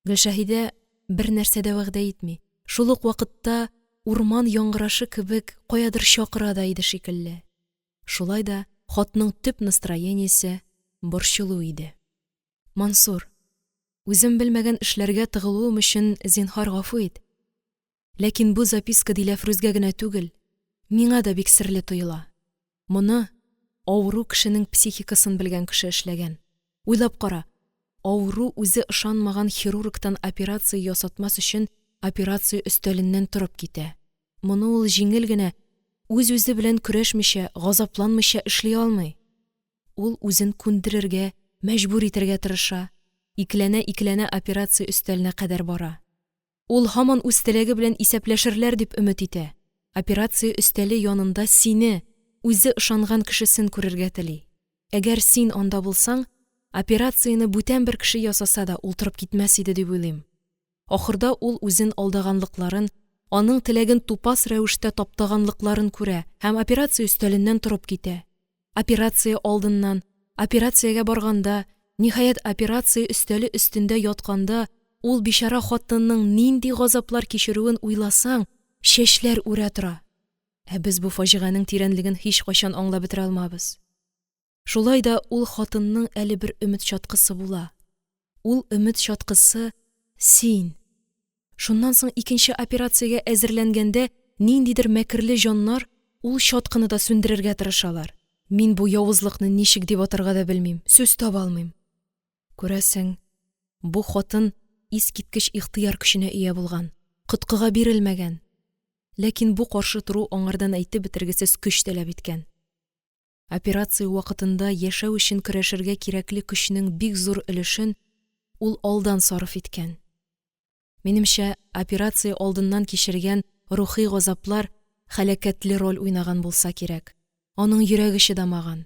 Гөлшәһидә бернәрсә дә вәгъдә итми, шул ук вакытта урман яңгырашы кебек каядыр чакыра да иде шикелле. Шулай да Хатның төп настроениесе борчылу иде. Мансур, үзем белмәгән эшләргә тыгылуым өчен, зинһар, гафу ит. Ләкин бу записка Диләфрүзгә генә түгел, миңа да бик серле тоела. Моны авыру кешенең психикасын белгән кеше эшләгән. Уйлап кара, авыру үзе ышанмаган хирургтан операция ясатмас өчен операция өстәленнән торып китә. Моны ул җиңел генә, үз-үзе белән көрәшмичә, газапланмыйча эшли алмый. Ул үзен күндерергә, мәҗбүр итәргә тырыша, икеләнә-икеләнә операция өстәленә кадәр бара. Ул һаман үз теләге белән исәпләшерләр дип өмет итә. Операция өстәле янында сине, үзе ышанган кешесен күрергә тели. Әгәр син анда булсаң, операцияне бүтән бер кеше ясаса да, ул торып китмәс иде дип уйлыйм. Ахырда ул үзен алдаганлыкларын, аның теләген тупас рәвештә таптаганлыкларын күрә һәм операция өстәленнән торып китә. Операция алдыннан, операциягә барганда, ниһаять, операция өстәле өстендә ятканда ул бичара хатынның нинди газаплар кичерүен уйласаң, чәчләр үрә тора. Ә без бу фаҗиганең тирәнлеген һичкайчан аңлап бетерә алмабыз. Шулай да ул хатынның әле бер өмет чаткысы була. Ул өмет чаткысы син. Шуннан соң икенче операциягә әзерләнгәндә ниндидер мәкерле җаннар ул чаткыны да сүндерергә тырышалар. Мин бу явызлыкны ничек дип атарга да белмим, сүз таба алмыйм. Күрәсең, бу хатын искиткеч ихтыяр көченә ия булган, коткыга бирелмәгән. Ләкин бу каршы тору аңардан әйтеп бетергесез көч таләп иткән. Операция вакытында яшәү өчен көрәшергә кирәкле көчнең бик зур өлешен ул алдан сарыф иткән. Минемчә, операция алдыннан кичергән рухи газаплар һәлакәтле роль уйнаган булса кирәк. Аның йөрәге чыдамаган.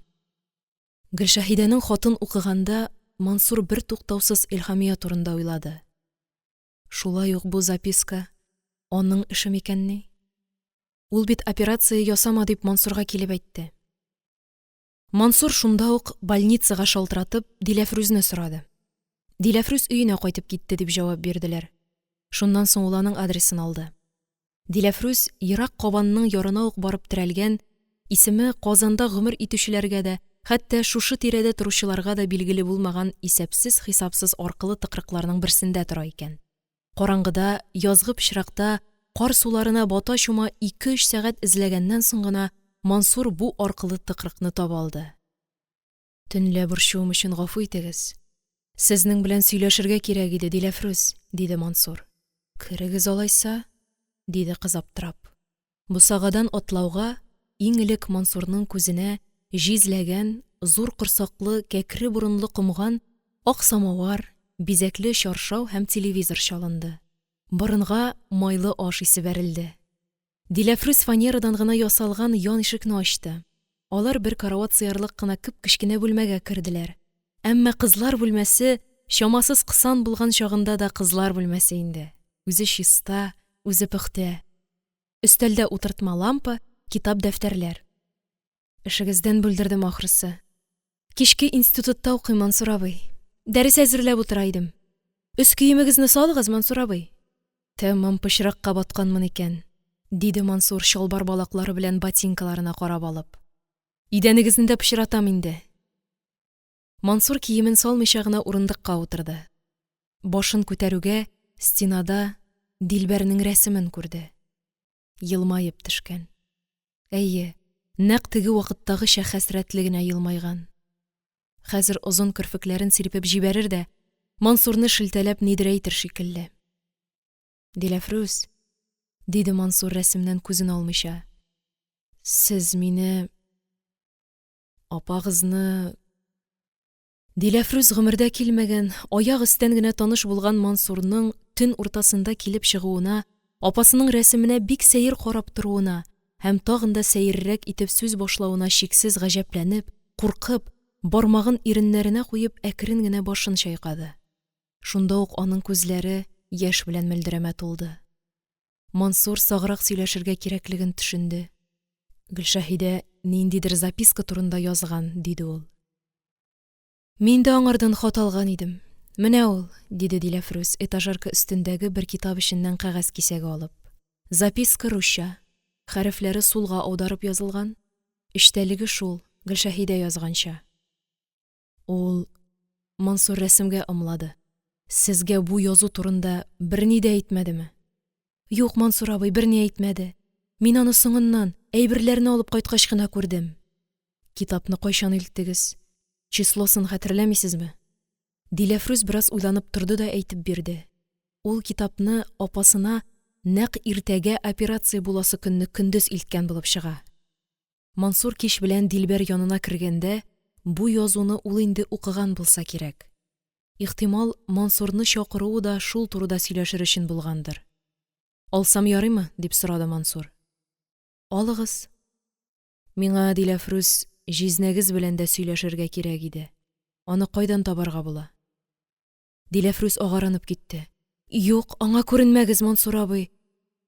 Гөлшәһидәнең хатын укыганда, Мансур бертуктаусыз Илһамия турында уйлады. Шулай ук бу записка аның эше микәнни? Ул бит операция ясама дип Мансурга килеп әйтте. Мансур шунда ук больницага шалтыратып Диләфрүзне сорады. Диләфрүз өенә кайтып китте дип җавап бирделәр. Шуннан соң ул аның адресын алды. Диләфрүз ерак Кабанның ярына ук барып терәлгән, исеме Казанда гомер итүчеләргә дә, хәтта шушы тирәдә торучыларга да билгеле булмаган исәпсез-хисапсыз аркылы тыкрыкларның берсендә тора икән. Караңгыда, язгы пычракта, кар суларына бата-чума ике-өч сәгать эзләгәннән соң гына Мансур бу аркылы тыкрыкны таба алды. Төнлә борчуым өчен гафу итегез. Сезнең белән сөйләшергә кирәк иде, Диләфрүз, диде Мансур. Керегез алайса, диде кыз аптырап. Бусагадан атлауга, иң элек Мансурның күзенә җиз ләгән, зур корсаклы, кәкре борынлы комган, ак самовар, бизәкле чаршау һәм телевизор чалынды. Борынга майлы аш исе бәрелде. Диләфрүз фанерадан гына ясалган ян ишекне ачты. Алар бер карават сыярлык кына кеп-кечкенә бүлмәгә керделәр. Әмма кызлар бүлмәсе чамасыз кысан булган чагында да кызлар бүлмәсе инде. Үзе чиста, үзе пөхтә. Өстәлдә утыртма лампа, китап-дәфтәрләр. Эшегездән бүлдердем ахрысы. Кичке институтта укыйм, Мансур абый. Дәрес әзерләп утыра идем. Өс киемегезне салыгыз, Мансур абый. Тәмам пычракка батканмын икән, диде Мансур, чалбар балаклары белән ботинкаларына карап алып. Идәнегезне дә пычратам инде. Мансур киемен салмыйча гына урындыкка утырды. Башын күтәрүгә, стенада Дилбәрнең рәсемен күрде. Елмаеп төшкән. Әйе, нәкъ теге вакыттагыча хәсрәтле генә елмайган. Хәзер озын керфекләрен сирпеп җибәрер дә, Мансурны шелтәләп нидер әйтер шикелле. Диләфрүз, диде Мансур рәсемнән күзен алмыйча, сез мине Апагызны Диләфрүз гомердә килмәгән, аяк өстән генә таныш булган Мансурның төн уртасында килеп чыгуына, апасының рәсеменә бик сәер карап торуына һәм тагын да сәеррәк итеп сүз башлавына чиксез гаҗәпләнеп, куркып, бармагын иреннәренә куеп әкрен генә башын чайкады. Шунда ук аның күзләре яшь белән мөлдерәмә тулды. Мансур саграк сөйләшергә кирәклеген төшенде. Гөлшәһидә ниндидер записка турында язган, диде ул. Мин дә аңардан хат алган идем. Менә ул, диде Диләфрүз, этажерка өстендәге бер китап эченнән кәгазь кисәге алып. Записка русча, хәрефләре сулга аударып язылган. Эчтәлеге шул, Гөлшәһидә язганча. Ул, Мансур рәсемгә ымлады, сезгә бу язу турында берни дә әйтмәдеме? Юк, Мансур абый берни әйтмәде. Мин аны соңыннан, әйберләрне алып кайткач кына күрдем. Китапны кайчан илттегез? Числосын хәтерләмисезме? Диләфрүз бераз уйланып торды да әйтеп бирде. Ул китапны апасына нәкъ иртәгә операция буласы көнне көндез илткән булып чыга. Мансур кич белән Дилбәр янына кергәндә, бу язуны ул инде укыган булса кирәк. Ихтимал, Мансурны чакыруы да шул турыда сөйләшер өчен булгандыр. «Алсам ярыймы?» – дип сорады Мансур. «Алыгыз. Миңа, Диләфрүз, җизнәгез белән дә сөйләшергә кирәк иде. Аны кайдан табарга була?» Диләфрүз агарынып китте. «Юк, аңа күренмәгез, Мансур абый.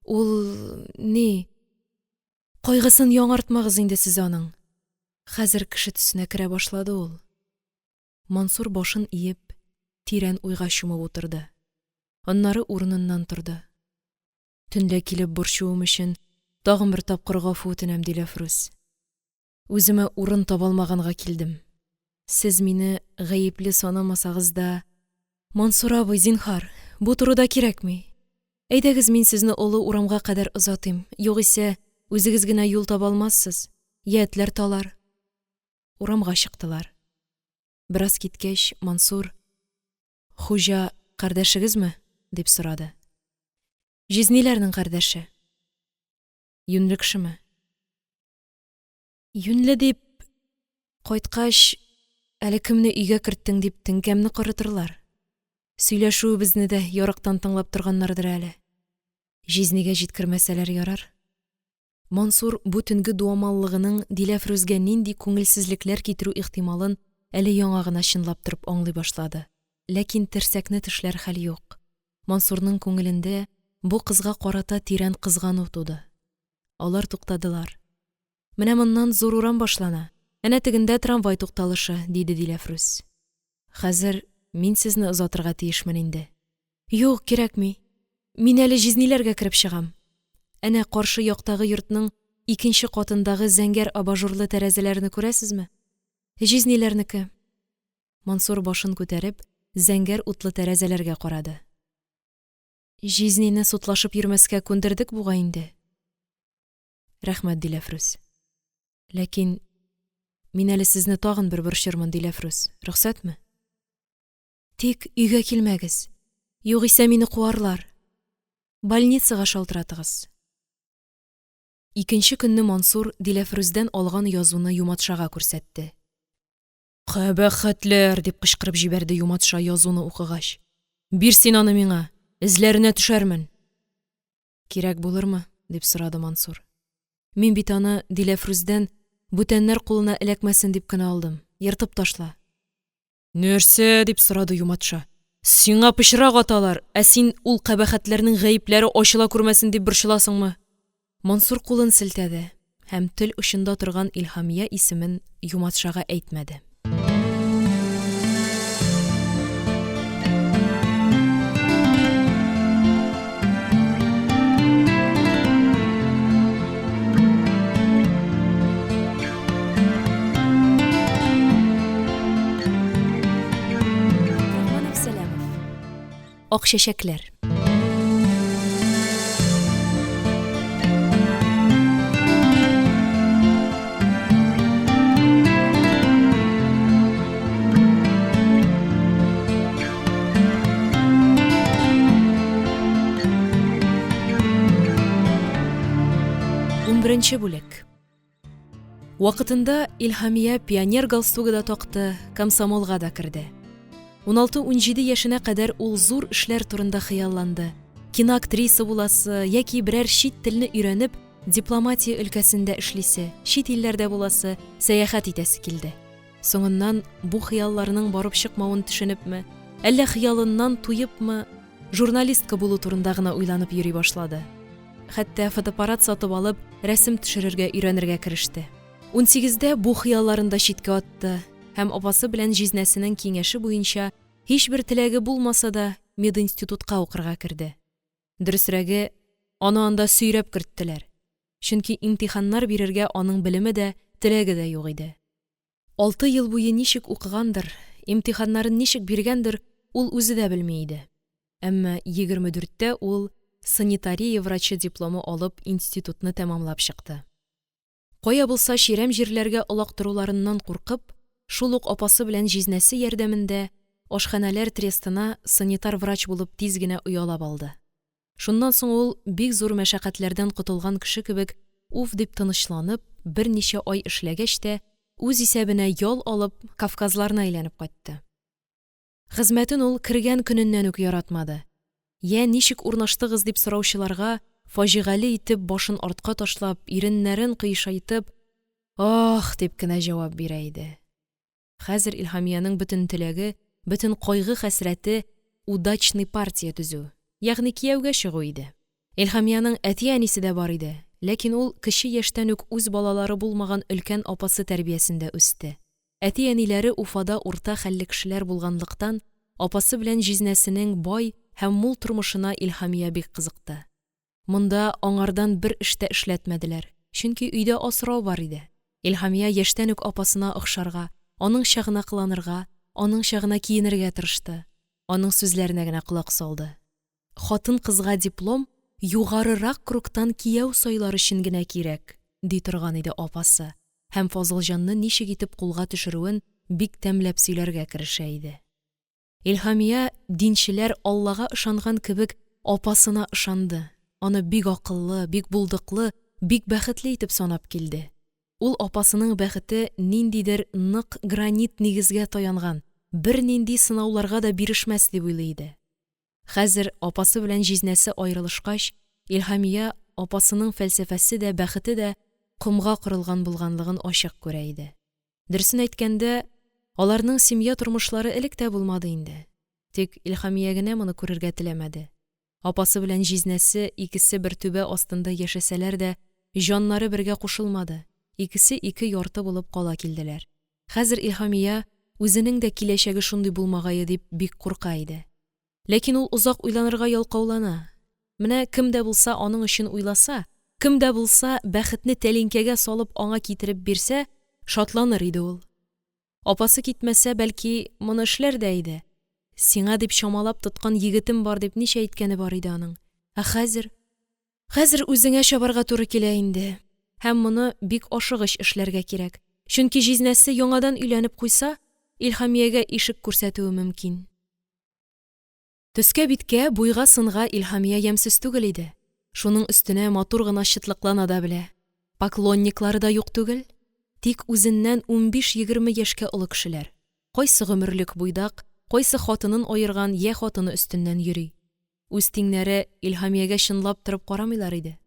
Ул… ни… Кайгысын яңартмагыз инде сез аның. Хәзер кеше төсенә керә башлады ул. Мансур башын иеп, тирән уйга чумып утырды. Аннары урыныннан торды. Төнлә килеп борчуым өчен тагын бер тапкыр гафу үтенәм, Диләфрүз. Үземә урын таба алмаганга килдем. Сез мине гаепле санамасагыз да, Мансур абый, зинһар, бу турыда кирәкми. Әйдәгез, мин сезне олы урамга кадәр озатыйм, югыйсә үзегез генә юл таба алмассыз, йә этләр талар. Урамга чыктылар. Бераз киткәч, Мансур: «Хуҗа кардәшегезме?» – дип сорады. «Җизниләрнең кардәше». «Юньле кешеме?» Юньле дип, кайткач, әле кемне өйгә керттең дип, теңкәмне корытырлар. Сөйләшүебезне дә ярыктан тыңлап торганнардыр әле. Җизнигә җиткермәсәләр ярар. Мансур бу төнге дуамаллыгының Диләфрүзгә нинди күңелсезлекләр китерү ихтималын әле яңа гына чынлап торып аңлый башлады. Ләкин терсәкне тешләр хәл юк. Мансурның күңелендә бу кызга карата тирән кызгану туды. Алар туктадылар. Менә моннан зур урам башлана, әнә тегендә трамвай тукталышы, диде Диләфрүз. Хәзер мин сезне озатырга тиешмен инде. Юк, кирәкми. Мин әле җизниләргә кереп чыгам. Әнә каршы яктагы йортның икенче катындагы зәңгәр абажурлы тәрәзәләрне күрәсезме? Җизниләрнеке. Мансур башын күтәреп, зәңгәр утлы тәрәзәләргә карады. Җизнине судлашып йөрмәскә күндердек бугай инде. Рәхмәт, Диләфрүз. Ләкин мин әле сезне тагын бер борчырмын, Диләфрүз, рөхсәтме? Тик өйгә килмәгез. Югыйсә мине куарлар. Больницага шалтыратыгыз. Икенче көнне Мансур Диләфрүздән алган язуны Юматшага күрсәтте. «Кабахәтләр!» – дип кычкырып җибәрде Юматша язуны укыгач. «Бир син аны миңа, эзләренә төшәрмен!» «Кирәк булырмы?» – дип сорады Мансур. «Мин бит аны Диләфрүздән бүтәннәр кулына эләкмәсен дип кенә алдым. Ертып ташла!» «Нәрсә?» – дип сорады Юматша. «Сиңа пычрак аталар, ә син ул кабахәтләрнең гаепләре ачыла күрмәсен дип борчыласыңмы?» Мансур кулын селтәде һәм тел очында торган Илһамия исемен Юматшага әйтмәде. Рахман Әпсәләмов. Ак чәчәкләр. Унберенче бүлек. Вакытында Илһамия пионер галстугы да такты, комсомолга да керде. 16-17 яшенә кадәр ул зур эшләр турында хыялланды. Киноактриса буласы яки берәр чит телне өйрәнеп, дипломатия өлкәсендә эшлисе, чит илләрдә буласы, сәяхәт итәсе килде. Соңыннан бу хыялларының барып чыкмавын төшенепме, әллә хыялыннан туепмы, журналистка булу турында гына уйланып йөри башлады. Хәтта фотоаппарат сатып алып, рәсем төшерергә өйрәнергә кереште. Унсигездә бу хыялларын да читкә атты һәм апасы белән җизнәсенең киңәше буенча, һичбер теләге булмаса да, мединститутка укырга керде. Дөресрәге, аны анда сөйрәп керттеләр. Чөнки имтиханнар бирергә аның белеме дә, теләге дә юк иде. 6 ел буе ничек укыгандыр, имтиханнарын ничек биргәндер, ул үзе дә белми иде. Әмма 24-тә ул санитария врачы дипломы алып институтны тәмамлап чыкты. Кая булса чирәм җирләргә олактыруларыннан куркып, шул ук апасы белән җизнәсе ярдәмендә ашханәләр трестына санитар врач булып тиз генә оялап алды. Шуннан соң ул, бик зур мәшәкатьләрдән котылган кеше кебек, уф дип тынычланып, берничә ай эшләгәч тә, үз исәбенә ял алып, Кавказларны әйләнеп кайтты. Хезмәтен ул кергән көненнән үк яратмады. Йә, ничек урнаштыгыз дип сораучыларга, фаҗигале итеп башын артка ташлап, иреннәрен кыйшайтып, «Ах!» дип кенә җавап бирә иде. Хәзер Илһамиянең бөтен теләге, бөтен кайгы-хәсрәте удачный партия төзү, ягъни кияүгә чыгу иде. Илһамиянең әти-әнисе дә бар иде, ләкин ул кече яшьтән үк үз балалары булмаган өлкән апасы тәрбиясендә үсте. Әти-әниләре Уфада урта хәлле кешеләр булганлыктан, апасы белән җизнәсенең бай һәм мул тормышына Илһамия бик кызыкты. Монда аңардан бер эш тә эшләтмәделәр, чөнки өйдә асрау бар иде. Илһамия яшьтән үк апасына охшарга, аныңча гына кыланырга, аныңча гына киенергә тырышты, аның сүзләренә генә колак салды. Хатын-кызга диплом югарырак кругтан кияү сайлар өчен генә кирәк, ди торган иде апасы һәм Фазылҗанны ничек итеп кулга төшерүен бик тәмләп сөйләргә керешә иде. Илһамия, динчеләр Аллага ышанган кебек, апасына ышанды, аны бик акыллы, бик булдыклы, бик бәхетле итеп санап килде. Ул апасының бәхете ниндидер нык гранит нигезгә таянган, бернинди сынауларга да бирешмәс дип уйлый иде. Хәзер, апасы белән җизнәсе аерылышкач, Илһамия апасының фәлсәфәсе дә, бәхете дә комга корылган булганлыгын ачык күрә иде. Дөресен әйткәндә, аларның семья тормышлары элек тә булмады инде. Тик Илһамия генә моны күрергә теләмәде. Апасы белән җизнәсе икесе бер түбә астында яшәсәләр дә, җаннары бергә кушылмады, икесе ике ярты булып кала килделәр. Хәзер Илһамия үзенең дә киләчәге шундый булмагае дип бик курка иде. Ләкин ул озак уйланырга ялкаулана. Менә кем дә булса аның өчен уйласа, кем дә булса бәхетне тәлинкәгә салып аңа китереп бирсә, шатланыр иде ул. Апасы китмәсә, бәлки, моны эшләр дә иде. Сиңа дип чамалап тоткан егетем бар дип ничә әйткәне бар иде аның. Ә хәзер? Хәзер үзеңә чабарга туры килә инде. Һәм моны бик ашыгыч эшләргә кирәк. Чөнки җизнәсе яңадан өйләнеп куйса, Илһамиягә ишек күрсәтүе мөмкин. Төскә-биткә, буйга-сынга Илһамия ямьсез түгел иде. Шуның өстенә матур гына чытлыклана да белә. Поклонниклары да юк түгел. Тик үзеннән 15-20 яшькә олы кешеләр. Кайсы гомерлек буйдак, кайсы хатынын аерган йә хатыны өстеннән йөри. Үз тиңнәре Илһамиягә чынлап торып карамыйлар иде.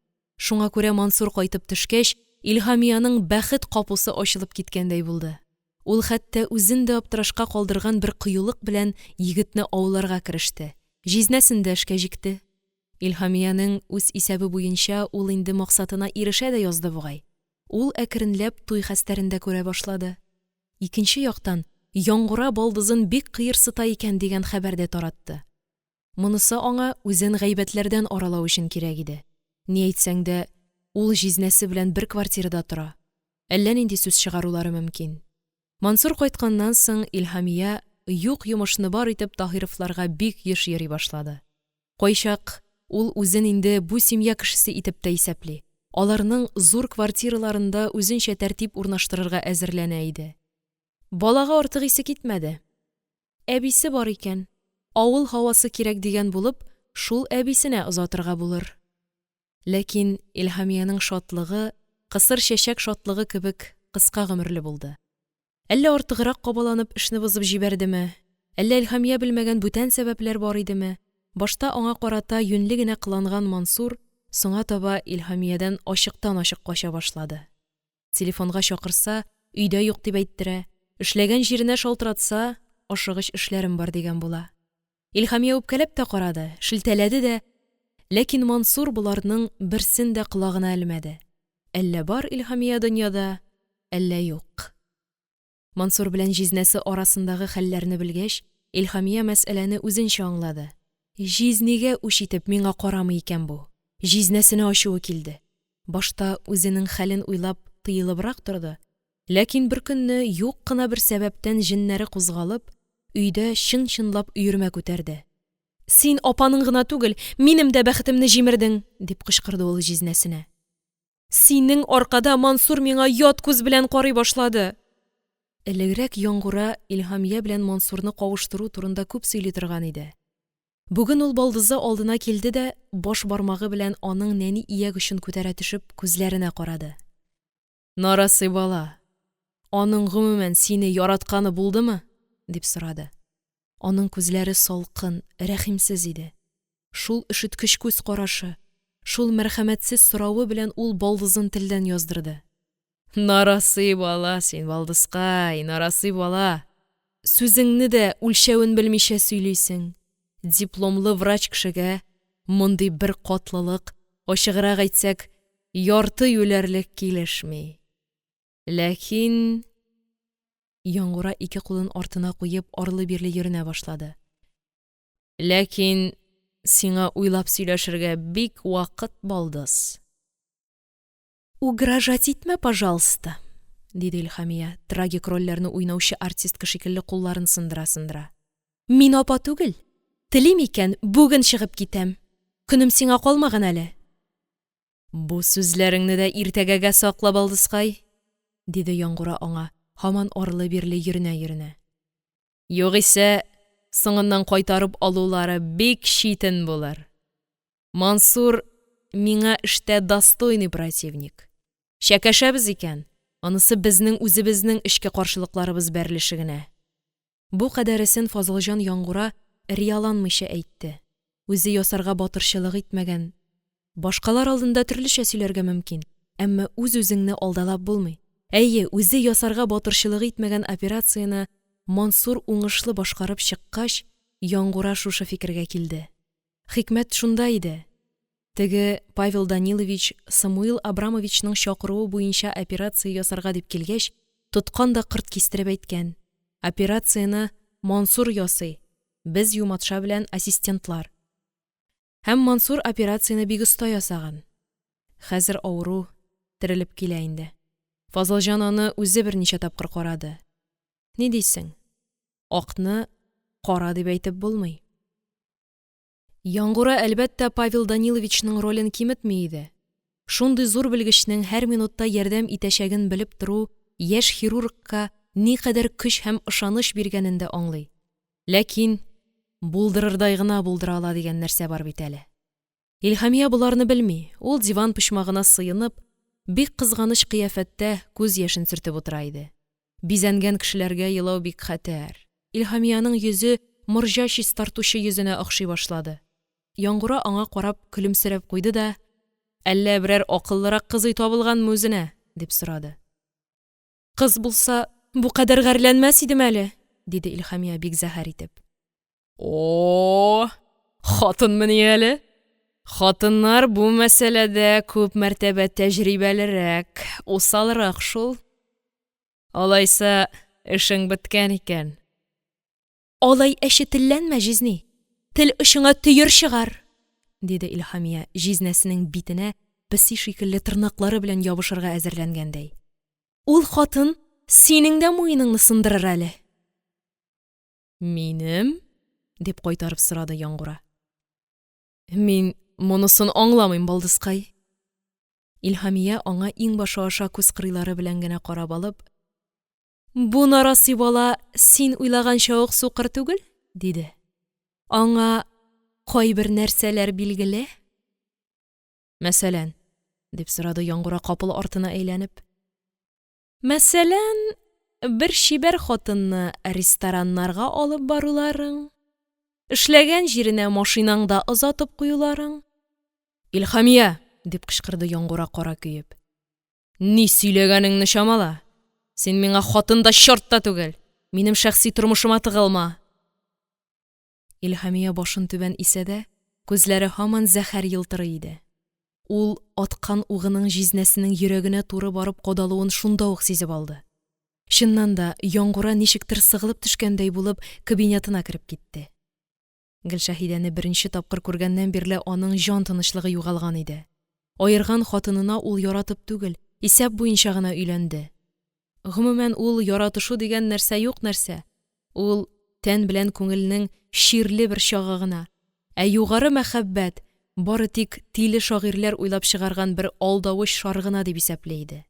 Шуңа күрә Мансур кайтып төшкәч, Илһамиянең бәхет капусы ачылып киткәндәй булды. Ул хәтта үзен дә аптырашка калдырган бер кыюлык белән егетне ауларга кереште, җизнәсен дә эшкә җикте. Илһамиянең үз исәбе буенча ул инде максатына ирешә дә язды бугай. Ул әкренләп туй хәстәрен дә күрә башлады. Икенче яктан, Яңгура балдызын бик кыерсыта икән дигән хәбәр дә таратты. Монысы аңа үзен гайбәтләрдән аралау өчен кирәк иде. Ни әйтсәң дә, ул җизнәсе белән бер квартирада тора. Әллә нинди сүз чыгарулары мөмкин. Мансур кайтканнан соң Илһамия юк йомышны бар итеп Таһировларга бик еш йөри башлады. Кайчак ул үзен инде бу семья кешесе итеп тә исәпли, аларның зур квартираларында үзенчә тәртип урнаштырырга әзерләнә иде. Балага артык исе китмәде. Әбисе бар икән, авыл һавасы кирәк дигән булып, шул әбисенә озатырга булыр. Ләкин Илһамиянең шатлыгы, кысыр чәчәк шатлыгы кебек, кыска гомерле булды. Әллә артыграк кабаланып эшне бозып җибәрдеме, әллә Илһамия белмәгән бүтән сәбәпләр бар идеме, башта аңа карата юньле генә кыланган Мансур соңа таба Илһамиядән ачыктан-ачык кача башлады. Телефонга чакырса, өйдә юк дип әйттерә, эшләгән җиренә шалтыратса, ашыгыч эшләрем бар дигән була. Илһамия үпкәләп тә карады, шелтәләде дә, ләкин Мансур боларның берсен дә колагына элмәде. Әллә бар Илһамия дөньяда, әллә юк. Мансур белән җизнәсе арасындагы хәлләрне белгәч, Илһамия мәсьәләне үзенчә аңлады. Җизнигә үч итеп миңа карамый икән бу. Җизнәсенә ачуы килде. Башта үзенең хәлен уйлап, тыелыбрак торды. Ләкин беркөнне юк кына бер сәбәптән җеннәре кузгалып, өйдә чын-чынлап өермә күтәрде. «Син апаның гына түгел, минем дә бәхетемне җимердең!» – дип кычкырды ул җизнәсенә. «Синең аркада Мансур миңа ят күз белән карый башлады!» Элегрәк Яңгура Илһамия белән Мансурны кавыштыру турында күп сөйли торган иде. Бүген ул балдызы алдына килде дә, баш бармагы белән аның нәни ияк очын күтәрә төшеп, күзләренә карады. – Нарасый бала, аның, гомумән, сине яратканы булдымы? – дип сорады. Аның күзләре салкын, рәхимсез иде. Шул өшеткеч күз карашы, шул мәрхәмәтсез соравы белән ул балдызын телдән яздырды. Нарасый бала син, балдызкай, нарасый бала! Сүзеңне дә үлчәвен белмичә сөйлисең. Дипломлы врач кешегә мондый беркатлылык, ачыграк әйтсәк, ярты юләрлек килешми. Ләкин… Яңгура ике кулын артына куеп, арлы-бирле йөренә башлады. Ләкин сиңа уйлап сөйләшергә бик вакыт, балдыз. Угрожать итмә, пажалыста! – диде Илһамия, трагик рольләрне уйнаучы артистка шикелле кулларын сындыра-сындыра. – Мин апа түгел, телим икән, бүген чыгып китәм. Көнем сиңа калмаган әле. Бу сүзләреңне дә иртәгәгә сакла, балдызкай, – диде Яңгура аңа, һаман арлы-бирле йөренә-йөренә. Югыйсә соңыннан кайтарып алулары бик читен булыр. Мансур миңа эштә достойный противник. Чәкәшәбез икән, анысы безнең үзебезнең эчке каршылыкларыбыз бәрелеше генә. Бу кадәресен Фазылҗан Яңгура рияланмыйча әйтте. Үзе ясарга батырчылык итмәгән. Башкалар алдында төрлечә сөйләргә мөмкин, әмма үз-үзеңне алдалап булмый. Әйе, үзе ясарга батырчылык итмәгән операцияне Мансур уңышлы башкарып чыккач, Яңгура шушы фикергә килде. Хикмәт шунда иде. Теге Павел Данилович Самуил Абрамовичның чакыруы буенча операция ясарга дип килгәч, тоткан да кырт кистереп әйткән: «Операцияне Мансур ясый, без Юматша белән ассистентлар». Һәм Мансур операцияне бик оста ясаган. Хәзер авыру терелеп килә инде. Фазылҗан аны үзе берничә тапкыр карады. Ни дисең? Акны кара дип әйтеп булмый. Яңгура, әлбәттә, Павел Даниловичның ролен киметми иде. Шундый зур белгечнең һәр минутта ярдәм итәчәген белеп тору яшь хирургка никадәр көч һәм ышаныч биргәнен дә аңлый. Ләкин булдырырдай гына булдыра ала дигән нәрсә бар бит әле. Илһамия боларны белми, ул диван почмагына сыенып, бик кызганыч кыяфәттә күз яшен сөртеп утыра иде. Бизәнгән кешеләргә елау бик хәтәр. Илһамиянең йөзе морҗа чистартучы йөзенә охшый башлады. Яңгура аңа карап көлемсерәп куйды да: – Әллә берәр акыллырак кызый табылганмы үзенә? – дип сорады. – Кыз булса, бу кадәр гарьләнмәс идем әле, – диде Илһамия, бик зәһәр итеп. – О-о, хатынмыни әле? Хатыннар бу мәсьәләдә күп мәртәбә тәҗрибәлерәк, усалрак шул. Алайса, эшең беткән икән. Алай әче телләнмә, җизни, тел очыңа төер чыгар, диде Илһамия, җизнәсенең битенә песи шикелле тырнаклары белән ябышырга әзерләнгәндәй. Ул хатын синең дә муеныңны сындырыр әле. Минем? дип кайтарып сорады Яңгура. Мин монысын аңламыйм, балдызкай. Илһамия аңа иңбашы аша күз кырыйлары белән генә карап алып: – Бу нарасый бала син уйлаганча ук сукыр түгел, – диде. – Аңа кайбер нәрсәләр билгеле. – Мәсәлән? – дип сорады Яңгура, капыл артына әйләнеп. – Мәсәлән, бер чибәр хатынны рестораннарга алып баруларың, эшләгән җиренә машинаңда озатып куюларың. Илһамия! – дип кычкырды Яңгура, кара көеп. – Ни сөйләгәнеңне чамала! Син миңа хатын да, чорт та түгел! Минем шәхси тормышыма тыгылма! Илһамия башын түбән исә дә, күзләре һаман зәһәр елтырый иде. Ул аткан угының җизнәсенең йөрәгенә туры барып кадалуын шунда ук сизеп алды. Чыннан да, Яңгура ничектер сыгылып төшкәндәй булып, кабинетына кереп китте. Гөлшәһидәне беренче тапкыр күргәннән бирле аның җан тынычлыгы югалган иде. Аерган хатынына ул яратып түгел, исәп буенча гына өйләнде. Гомумән, ул яратышу дигән нәрсә юк нәрсә, ул тән белән күңелнең чирле бер чагы гына, ә югары мәхәббәт бары тик тиле шагыйрьләр уйлап чыгарган бер алдавыч шар гына дип исәпли иде.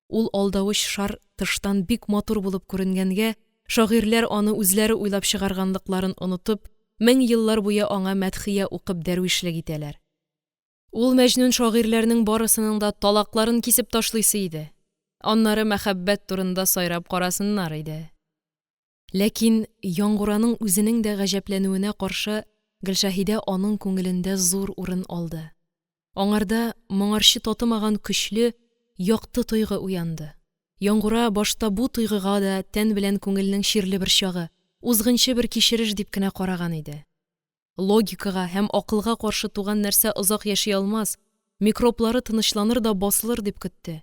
Ул алдавыч шар тыштан бик матур булып күренгәнгә, шагыйрьләр аны үзләре уйлап чыгарганлыкларын онытып, 1000 еллар буе аңа мәдхия укып дәрвишлек итәләр. Ул мәҗнүн шагыйрьләрнең барысының да талакларын кисеп ташлыйсы иде. Аннары мәхәббәт турында сайрап карасыннар иде. Ләкин Яңгураның үзенең дә гаҗәпләнүенә каршы, Гөлшәһидә аның күңелендә зур урын алды. Аңарда моңарчы татымаган көчле, якты тойгы уянды. Яңгура башта бу тойгыга да тән белән күңелнең чирле бер чагы, узгынчы бер кичереш дип кенә караган иде. Логикага һәм акылга каршы туган нәрсә озак яши алмас, микроблары тынычланыр да басылыр дип көтте.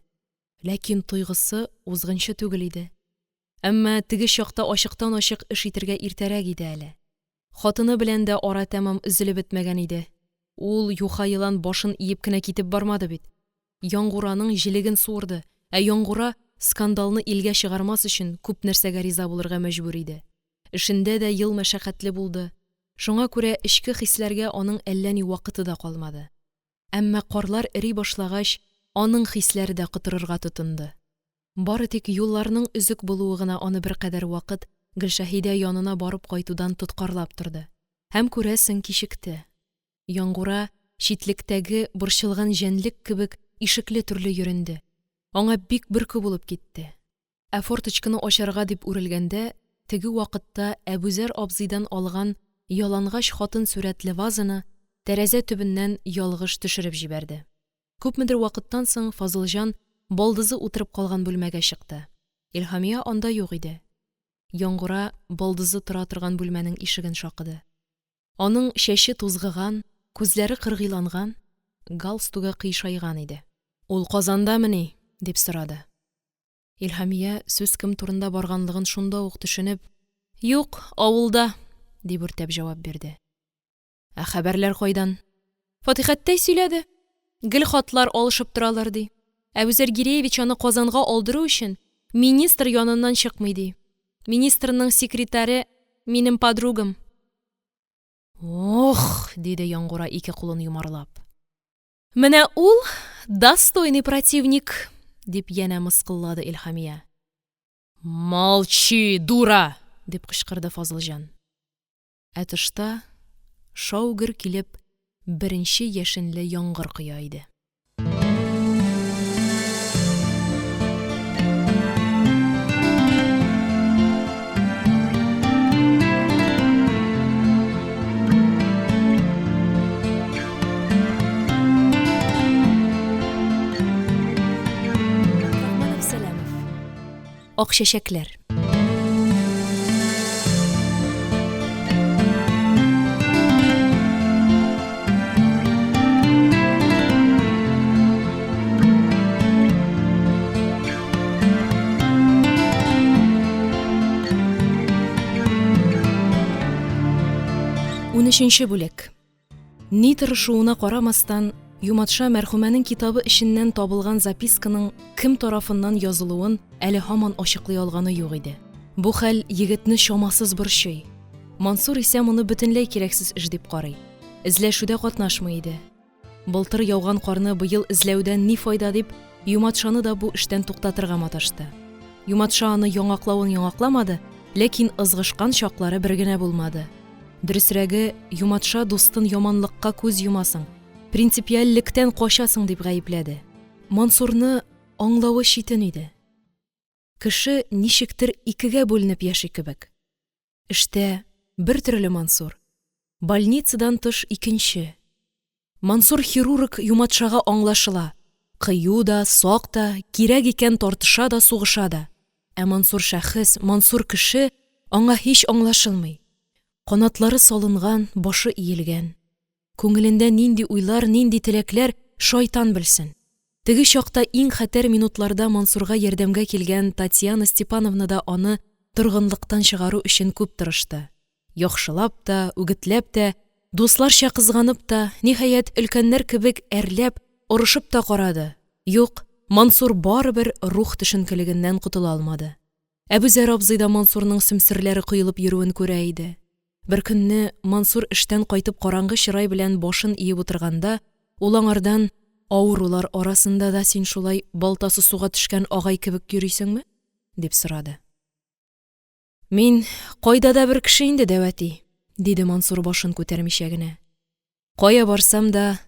Ләкин тойгысы узгынчы түгел иде. Әмма теге чакта ачыктан-ачык эш итергә иртәрәк иде әле. Хатыны белән дә ара тәмам өзелеп бетмәгән иде. Ул юха елан башын иеп кенә китеп бармады бит. Яңгураның җелеген суырды, ә Яңгура, скандалны илгә чыгармас өчен, күп нәрсәгә риза булырга мәҗбүр иде. Эшендә дә ел мәшәкатьле булды. Шуңа күрә эчке хисләргә аның әллә ни вакыты да калмады. Әмма карлар эри башлагач, аның хисләре дә котырырга тотынды. Бары тик юлларның өзек булуы гына аны беркадәр вакыт Гөлшәһидә янына барып кайтудан тоткарлап торды. Һәм, күрәсең, кичекте. Яңгура, читлектәге борчылган җәнлек кебек, ишекле-түрле йөренде. Аңа бик бөркү булып китте. Ә форточканы ачарга дип үрелгәндә, теге вакытта Әбүзәр абзыйдан алган ялангач хатын сурәтле вазаны тәрәзә төбеннән ялгыш төшереп җибәрде. Күпмедер вакыттан соң Фазылҗан балдызы утырып калган бүлмәгә чыкты. Илһамия анда юк иде. Яңгура балдызы тора торган бүлмәнең ишеген шакыды. Аның чәче тузгыган, күзләре кыргыйланган, галстугы кыйшайган иде. Ул Казандамыни? – дип сорады. Илһамия, сүз кем турында барганлыгын шунда ук төшенеп: – Юк, авылда, – дип үртәп җавап бирде. – Ә хәбәрләр кайдан? – Фатихәттәй сөйләде. Гел хатлар алышып торалар, ди. Әбүзәр Гиреевич аны Казанга алдыру өчен министр яныннан чыкмый, ди. Министрның секретаре минем подругам. Ох! – диде Яңгура, ике кулын йомарлап. Менә ул достойный противник! – дип, янә мыскыллады Илһамия. Молчи, дура! – дип кычкырды Фазылҗан. Ә тышта, шау-гөр килеп, беренче яшенле яңгыр коя иде. Абдрахманов Сәләмов. Ак чәчәкләр. Унөченче бүлек. Ни тырышуына карамастан, Юматша мәрхүмәнең китабы эченнән табылган записканың кем тарафыннан язылуын әле һаман ачыклый алганы юк иде. Бу хәл егетне чамасыз борчый. Мансур исә моны бөтенләй кирәксез эш дип карый. Эзләшүдә катнашмый иде. Былтыр яуган карны быел эзләүдән ни файда дип, Юматшаны да бу эштән туктатырга маташты. Юматша аны яңаклавын яңакламады, ләкин ызгышкан чаклары бер генә булмады. Дөресрәге, Юматша дустын яманлыкка күз йомасың, принципиальлектән качасың дип гаепләде. Мансурны аңлавы читен иде. Кеше ничектер икегә бүленеп яши кебек. Эштә бер төрле Мансур, больницадан тыш икенче. Мансур хирург Юматшага аңлашыла, кыю да, сак та, кирәк икән тартыша да, сугыша да. Ә Мансур шәхес, Мансур кеше аңа һич аңлашылмый. Канатлары салынган, башы иелгән. Күңелендә нинди уйлар, нинди теләкләр, шайтан белсен. Теге чакта иң хәтәр минутларда Мансурга ярдәмгә килгән Татьяна Степановна да аны торгынлыктан чыгару өчен күп тырышты. Яхшылап та, үгетләп тә, дусларча кызганып та, ниһаять, өлкәннәр кебек әрләп, орышып та карады. Юк. Мансур барыбер рух төшенкелегеннән котыла алмады. Әбүзәр абзый да Мансурның сөмсерләре коелып йөрүен күрә иде. Беркөнне Мансур эштән кайтып караңгы чырай белән башын иеп утырганда, ул аңардан: «Авырулар арасында да син шулай балтасы суга төшкән агай кебек йөрисеңме?» – дип сорады. «Мин кайда да бер кеше инде, дәү әти, – диде Мансур, башын күтәрмичә генә. – Кая барсам да,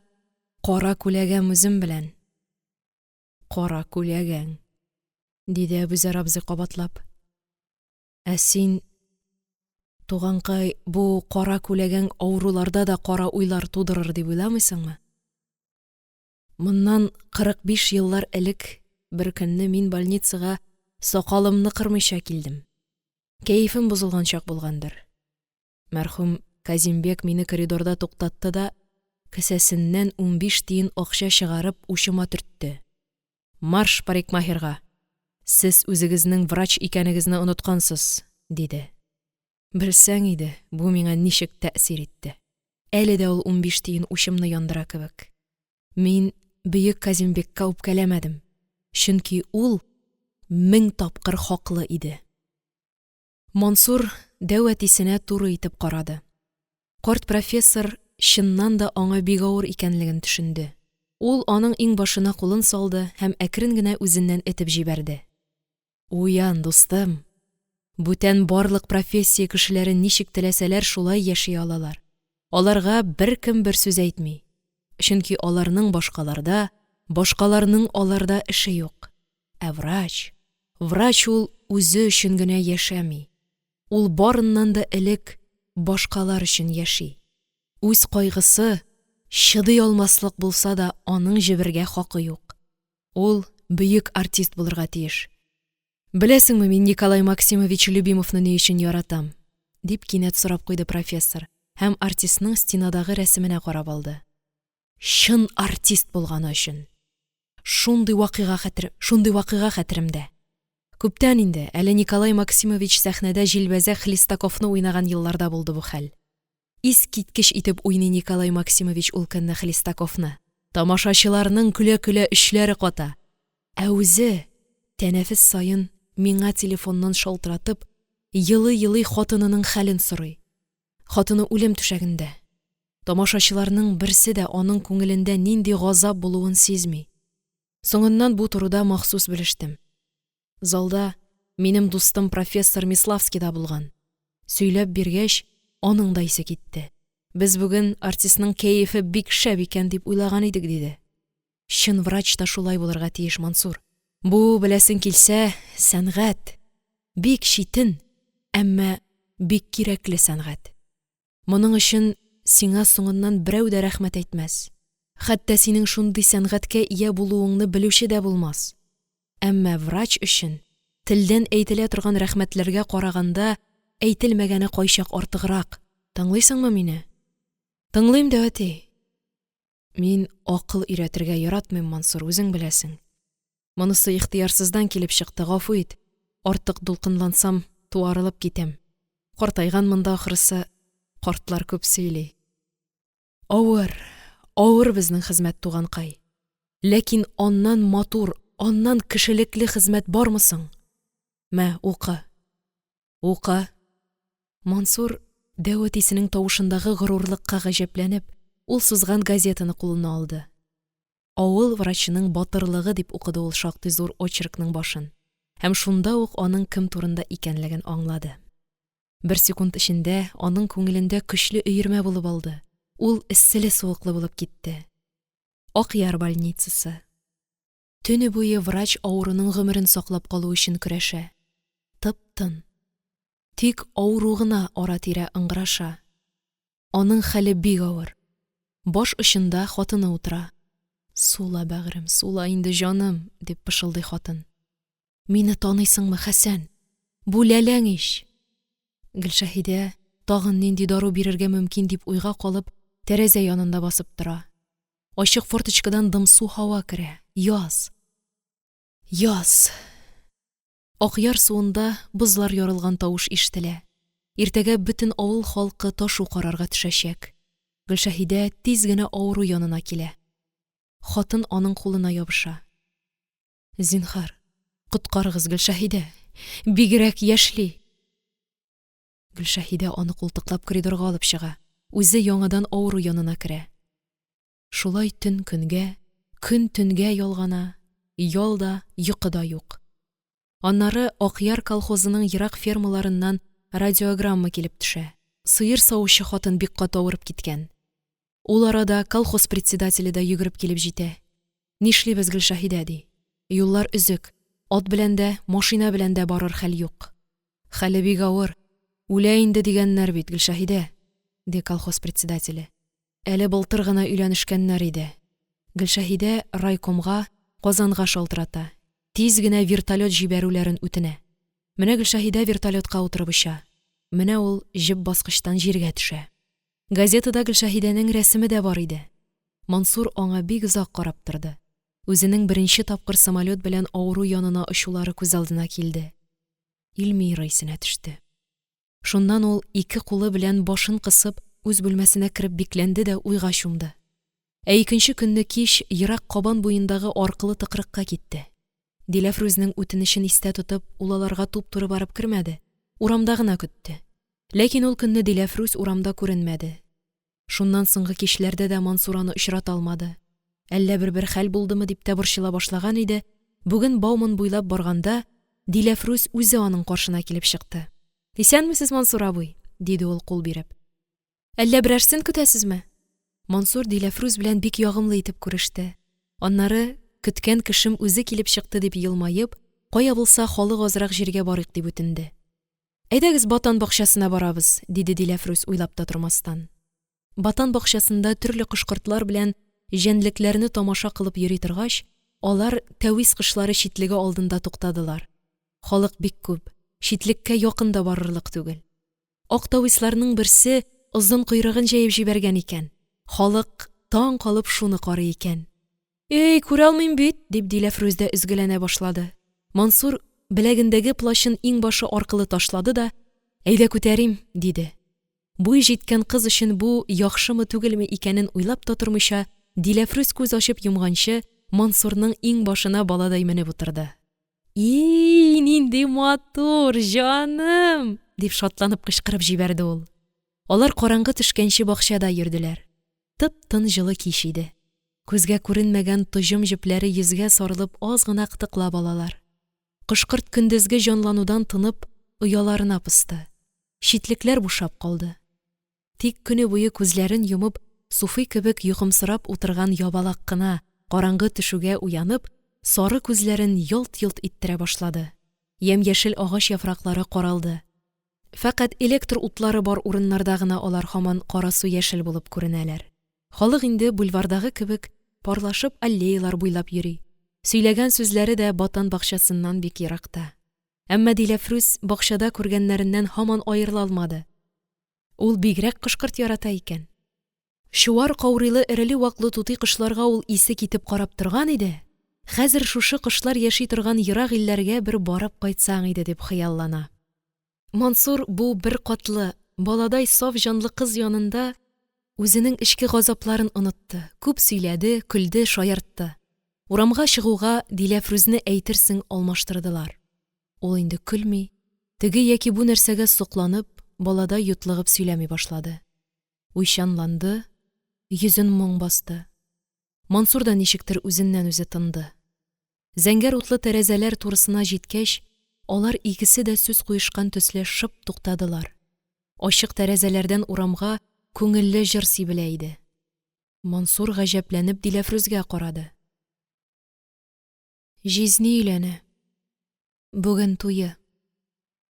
кара күләгәм үзем белән». «Кара күләгәң!» – диде Әбүзәр абзый, кабатлап. «Ә син, туганкай, бу кара күләгәң авыруларда да кара уйлар тудырыр дип уйламыйсыңмы? Моннан 45 еллар элек беркөнне мин больницага сакалымны кырмыйча килдем. Кәефем бозылган чак булгандыр. Мәрхүм Казимбек мине коридорда туктатты да, кесәсеннән 15 тиен акча чыгарып, учыма төртте. «Марш парикмахерга! Сез үзегезнең врач икәнегезне оныткансыз», – диде. Белсәң иде, бу миңа ничек тәэсир итте. Әле дә ул 15 тиен учымны яндыра кебек. Мин бөек Казимбекка үпкәләмәдем, чөнки ул 1000 тапкыр хаклы иде. Мансур дәү әтисенә туры итеп карады. Карт профессор чыннан да аңа бик авыр икәнлеген төшенде. Ул аның иңбашына кулын салды һәм әкрен генә үзеннән этеп җибәрде. «Уян, дустым! Бүтән барлык профессия кешеләре ничек теләсәләр, шулай яши алалар. Аларга беркем бер сүз әйтми. Чөнки аларның башкаларда, башкаларның аларда эше юк. Ә врач, врач ул үзе өчен генә яшәми. Ул барыннан да элек башкалар өчен яши. Үз кайгысы чыдый алмаслык булса да, аның җебергә хакы юк. Ул бөек артист булырга тиеш. Беләсеңме, мин Николай Максимович Любимовны ни өчен яратам?» – дип кинәт сорап куйды профессор һәм артистның стенадагы рәсеменә карап алды. «Чын артист булганы өчен. Шундый вакыйга хәтер, шундый вакыйга хәтеремдә. Күптән инде, әле Николай Максимович сәхнәдә җилбәзәк Хлестаковны уйнаган елларда булды бу хәл. Искиткеч итеп уйный Николай Максимович ул көнне Хлестаковны. Тамашачыларның көлә-көлә эчләре ката. Ә үзе тәнәфес саен миңа телефоннан шалтыратып, елый-елый хатынының хәлен сорый. Хатыны үлем түшәгендә. Тамашачыларның берсе дә аның күңелендә нинди газап булуын сизми. Соңыннан бу турыда махсус белештем. Залда минем дустым профессор Миславский да булган. Сөйләп биргәч, аның да исе китте. Без бүген артистның кәефе бик шәп икән дип уйлаган идек, диде. Чын врач та шулай булырга тиеш, Мансур. Бу, беләсең килсә, сәнгать. Бик читен, әмма бик кирәкле сәнгать. Моның өчен сиңа соңыннан берәү дә рәхмәт әйтмәс. Хәтта синең шундый сәнгатькә ия булуыңны белүче дә булмас. Әмма врач өчен телдән әйтелә торган рәхмәтләргә караганда әйтелмәгәне кайчак артыграк. Тыңлыйсыңмы мине? Тыңлыйм, дәү әти. Мин акыл өйрәтергә яратмыйм, Мансур, үзең беләсең. Монысы ихтыярсыздан килеп чыкты, гафу ит. Артык дулкынлансам, туарылып китәм. Картайган монда ахрысы, картлар күп сөйли. Авыр, авыр безнең хезмәт, туганкай. Ләкин аннан матур, аннан кешелекле хезмәт бармы соң? Мә, укы. Укы. Мансур, дәү әтисенең тавышындагы горурлыкка гаҗәпләнеп, ул сузган газетаны кулына алды. «Авыл врачының батырлыгы» дип укыды ул шактый зур очеркның башын һәм шунда ук аның кем турында икәнлеген аңлады. Бер секунд эчендә аның күңелендә көчле өермә булып алды. Ул эсселе-суыклы булып китте. Акъяр больницасы. Төне буе врач авыруның гомерен саклап калу өчен көрәшә. Тып-тын. Тик авыру гына ара-тирә ыңгыраша. Аның хәле бик авыр. Баш очында хатыны утыра. «Сула, бәгърем, сула инде, җаным», – дип пышылдый хатын. «Мине таныйсыңмы, Хәсән? Бу Ләләң ич!» Гөлшәһидә, тагын нинди дару бирергә мөмкин дип уйга калып, тәрәзә янында басып тора. Ачык форточкадан дымсу һава керә. Яз! Яз! Акъяр суында бозлар ярылган тавыш ишетелә. Иртәгә бөтен авыл халкы ташу карарга төшәчәк. Гөлшәһидә тиз генә авыру янына килә. Хатын аның кулына ябыша. Зинһар, коткарыгыз, Гөлшәһидә, бигрәк яшьли! Гөлшәһидә аны култыклап коридорга алып чыга, үзе яңадан авыру янына керә. Шулай төн – көнгә, көн төнгә ялгана, ял да, йокы да юк. Аннары Акъяр колхозының ерак фермаларыннан радиограмма килеп төшә: сыер савучы хатын бик каты авырып киткән. Ул арада колхоз председателе дә йөгереп килеп җитә. Нишлибез, Гөлшәһидә, ди. Юллар өзек, ат белән дә, машина белән дә барыр хәл юк. Хәле бик авыр, үлә инде дигәннәр бит, Гөлшәһидә, ди колхоз председателе. Әле былтыр гына өйләнешкәннәр иде. Гөлшәһидә райкомга, Казанга шалтырата, тиз генә вертолёт җибәрүләрен үтенә. Менә Гөлшәһидә вертолётка утырып оча. Менә ул җеп баскычтан җиргә төшә. Газетада Гөлшәһидәнең рәсеме дә бар иде. Мансур аңа бик озак карап торды. Үзенең беренче тапкыр самолёт белән авыру янына очулары күз алдына килде. Илмира исенә төште. Шуннан ул ике кулы белән башын кысып, үз бүлмәсенә кереп бикләнде дә уйга чумды. Ә икенче көнне кич ерак Кабан буендагы аркылы тыкрыкка китте. Диләфрүзнең үтенечен истә тотып, ул аларга туп-туры барып кермәде, урамда гына көтте. Ләкин ул көнне Диләфрүз урамда күренмәде. Шуннан соңгы кичләрдә дә Мансур аны очрата алмады. Әллә бер-бер хәл булдымы дип тә борчыла башлаган иде, бүген Бауман буйлап барганда, Диләфрүз үзе аның каршына килеп чыкты. Исәнмесез, Мансур абый, диде ул, кул биреп. Әллә берәрсен көтәсезме? Мансур Диләфрүз белән бик ягымлы итеп күреште. Аннары, көткән кешем үзе килеп чыкты дип елмаеп, кая булса халык азрак җиргә барыйк дип үтенде. Әйдәгез, Батан бакчасына барабыз, диде Диләфрүз уйлап та тормастан. Батан бакчасында төрле кош-кортлар белән җәнлекләрне тамаша кылып йөри торгач, алар тәвис кошлары читлеге алдында туктадылар. Халык бик күп, читлеккә якын да барырлык түгел. Ак тависларның берсе озын койрыгын җәеп җибәргән икән. Халык таң калып шуны карый икән. Эй, күрә алмыйм бит, дип Диләфрүз дә өзгәләнә башлады. Мансур беләгендәге плащын иңбашы аркылы ташлады да, Әйдә күтәрим, диде. Буй җиткән кыз өчен бу яхшымы-түгелме икәнен уйлап та тормыйча, Диләфрүз күз ачып йомганчы, Мансурның иңбашына баладай менеп утырды. И, нинди матур, җаным! дип шатланып кычкырып җибәрде ул. Алар караңгы төшкәнче бакчада йөрделәр. Тып-тын җылы кич иде. Күзгә күренмәгән тоҗым җепләре йөзгә сарылып аз гына кытыклап алалар. Кош-корт көндезге җанланудан тынып, ояларына посты. Читлекләр бушап калды. Тик көне буе күзләрен йомып, суфый кебек йокымсырап утырган ябалак кына, караңгы төшүгә уянып, сары күзләрен ялт-йолт иттерә башлады. Ямь-яшел агач яфраклары каралды. Фәкать электр утлары бар урыннарда гына алар һаман карасу-яшел булып күренәләр. Халык инде бульвардагы кебек парлашып аллеялар буйлап йөри. Сөйләгән сүзләре дә Батан бакчасыннан бик еракта. Әмма Диләфрүз бакчада күргәннәреннән һаман аерыла алмады. Ул бигрәк кош-корт ярата икән. Чуар каурыйлы эреле-ваклы тутый кошларга ул исе китеп карап торган иде, хәзер шушы кошлар яши торган ерак илләргә бер барып кайтсаң иде дип хыяллана. Мансур бу беркатлы, баладай саф җанлы кыз янында үзенең эчке газапларын онытты, күп сөйләде, көлде, шаяртты. Урамга чыгуга Диләфрүзне әйтерсең алмаштырдылар. Ул инде көлми, теге яки бу нәрсәгә сокланып, баладай йотлыгып сөйләми башлады. Уйчанланды, йөзен моң басты. Мансур да ничектер үзеннән-үзе тынды. Зәңгәр утлы тәрәзәләр турысына җиткәч, алар икесе дә сүз куешкан төсле шып туктадылар. Ачык тәрәзәләрдән урамга күңелле җыр сибелә иде. Мансур гаҗәпләнеп Диләфрүзгә карады. Җизни өйләнә. Бүген туе,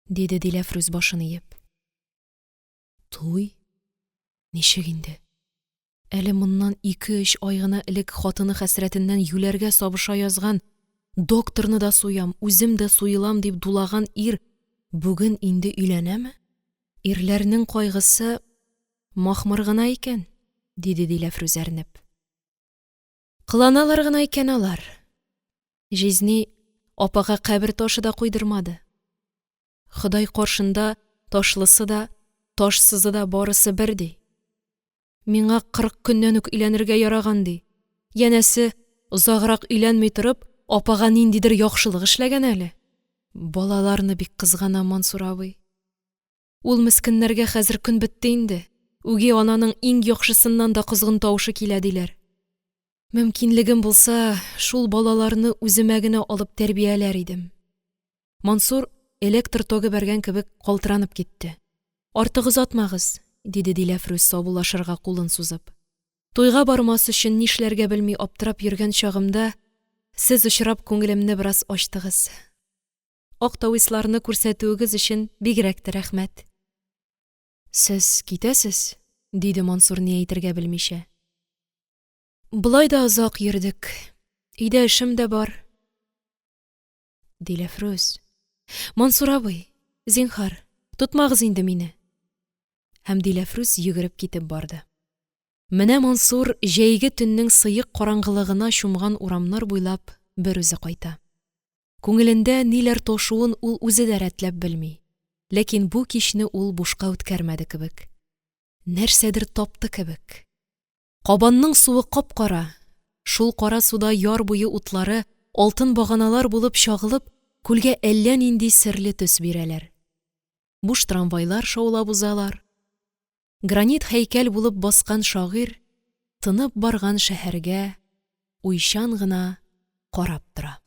диде Диләфрүз башын иеп. Туй? Ничек инде? Әле моннан ике-өч ай гына элек хатыны хәсрәтеннән юләргә сабыша язган, докторны да суям, үзем дә суелам дип дулаган ир бүген инде өйләнәме? Ирләрнең кайгысы махмыр гына икән, диде Диләфрүз әрнеп. Кыланалар гына икән алар. Җизни апага кабер ташы да куйдырмады. Ходай каршында ташлысы да, ташсызы да барысы бер, ди. Миңа 40 көннән үк өйләнергә яраган, ди. Янәсе, озаграк өйләнми торып, Апага ниндидер яхшылык эшләгән әле. Балаларны бик кызганам, Мансур абый. Ул мескеннәргә хәзер көн бетте инде, үги ананың иң яхшысыннан да козгын тавышы килә, диләр. Мөмкинлегем булса, шул балаларны үземә генә алып тәрбияләр идем. Мансур, электр тогы бәргән кебек, калтыранып китте. Артык озатмагыз, диде Диләфрүз, саубуллашырга кулын сузып. Туйга бармас өчен нишләргә белми аптырап йөргән чагымда, сез очрап, күңелемне бераз ачтыгыз. Ак тависларны күрсәтүегез өчен бигрәк тә рәхмәт. Сез китәсез? – диде Мансур, ни әйтергә белмичә. Болай да озак йөрдек, өйдә эшем дә бар. Диләфрүз! Мансур абый, зинһар, тотмагыз инде мине! Һәм Диләфрүз йөгереп китеп барды. Менә Мансур җәйге төннең сыек караңгылыгына чумган урамнар буйлап берүзе кайта. Күңелендә ниләр ташуын ул үзе дә рәтләп белми. Ләкин бу кичне ул бушка үткәрмәде кебек. Нәрсәдер тапты кебек. Кабанның суы кап-кара, шул кара суда яр буе утлары, алтын баганалар булып чагылып, күлгә әллә нинди серле төс бирәләр. Буш трамвайлар шаулап узалар. Гранит һәйкәл булып баскан шагыйрь тынып барган шәһәргә уйчан гына карап тора.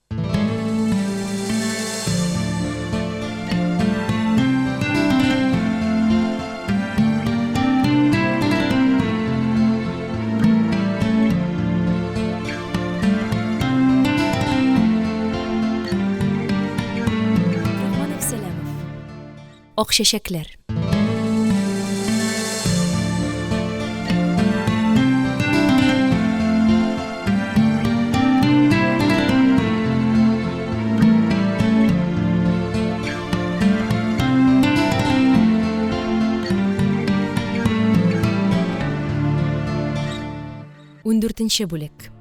Ак чәчәкләр. Ундүртенче бүлек.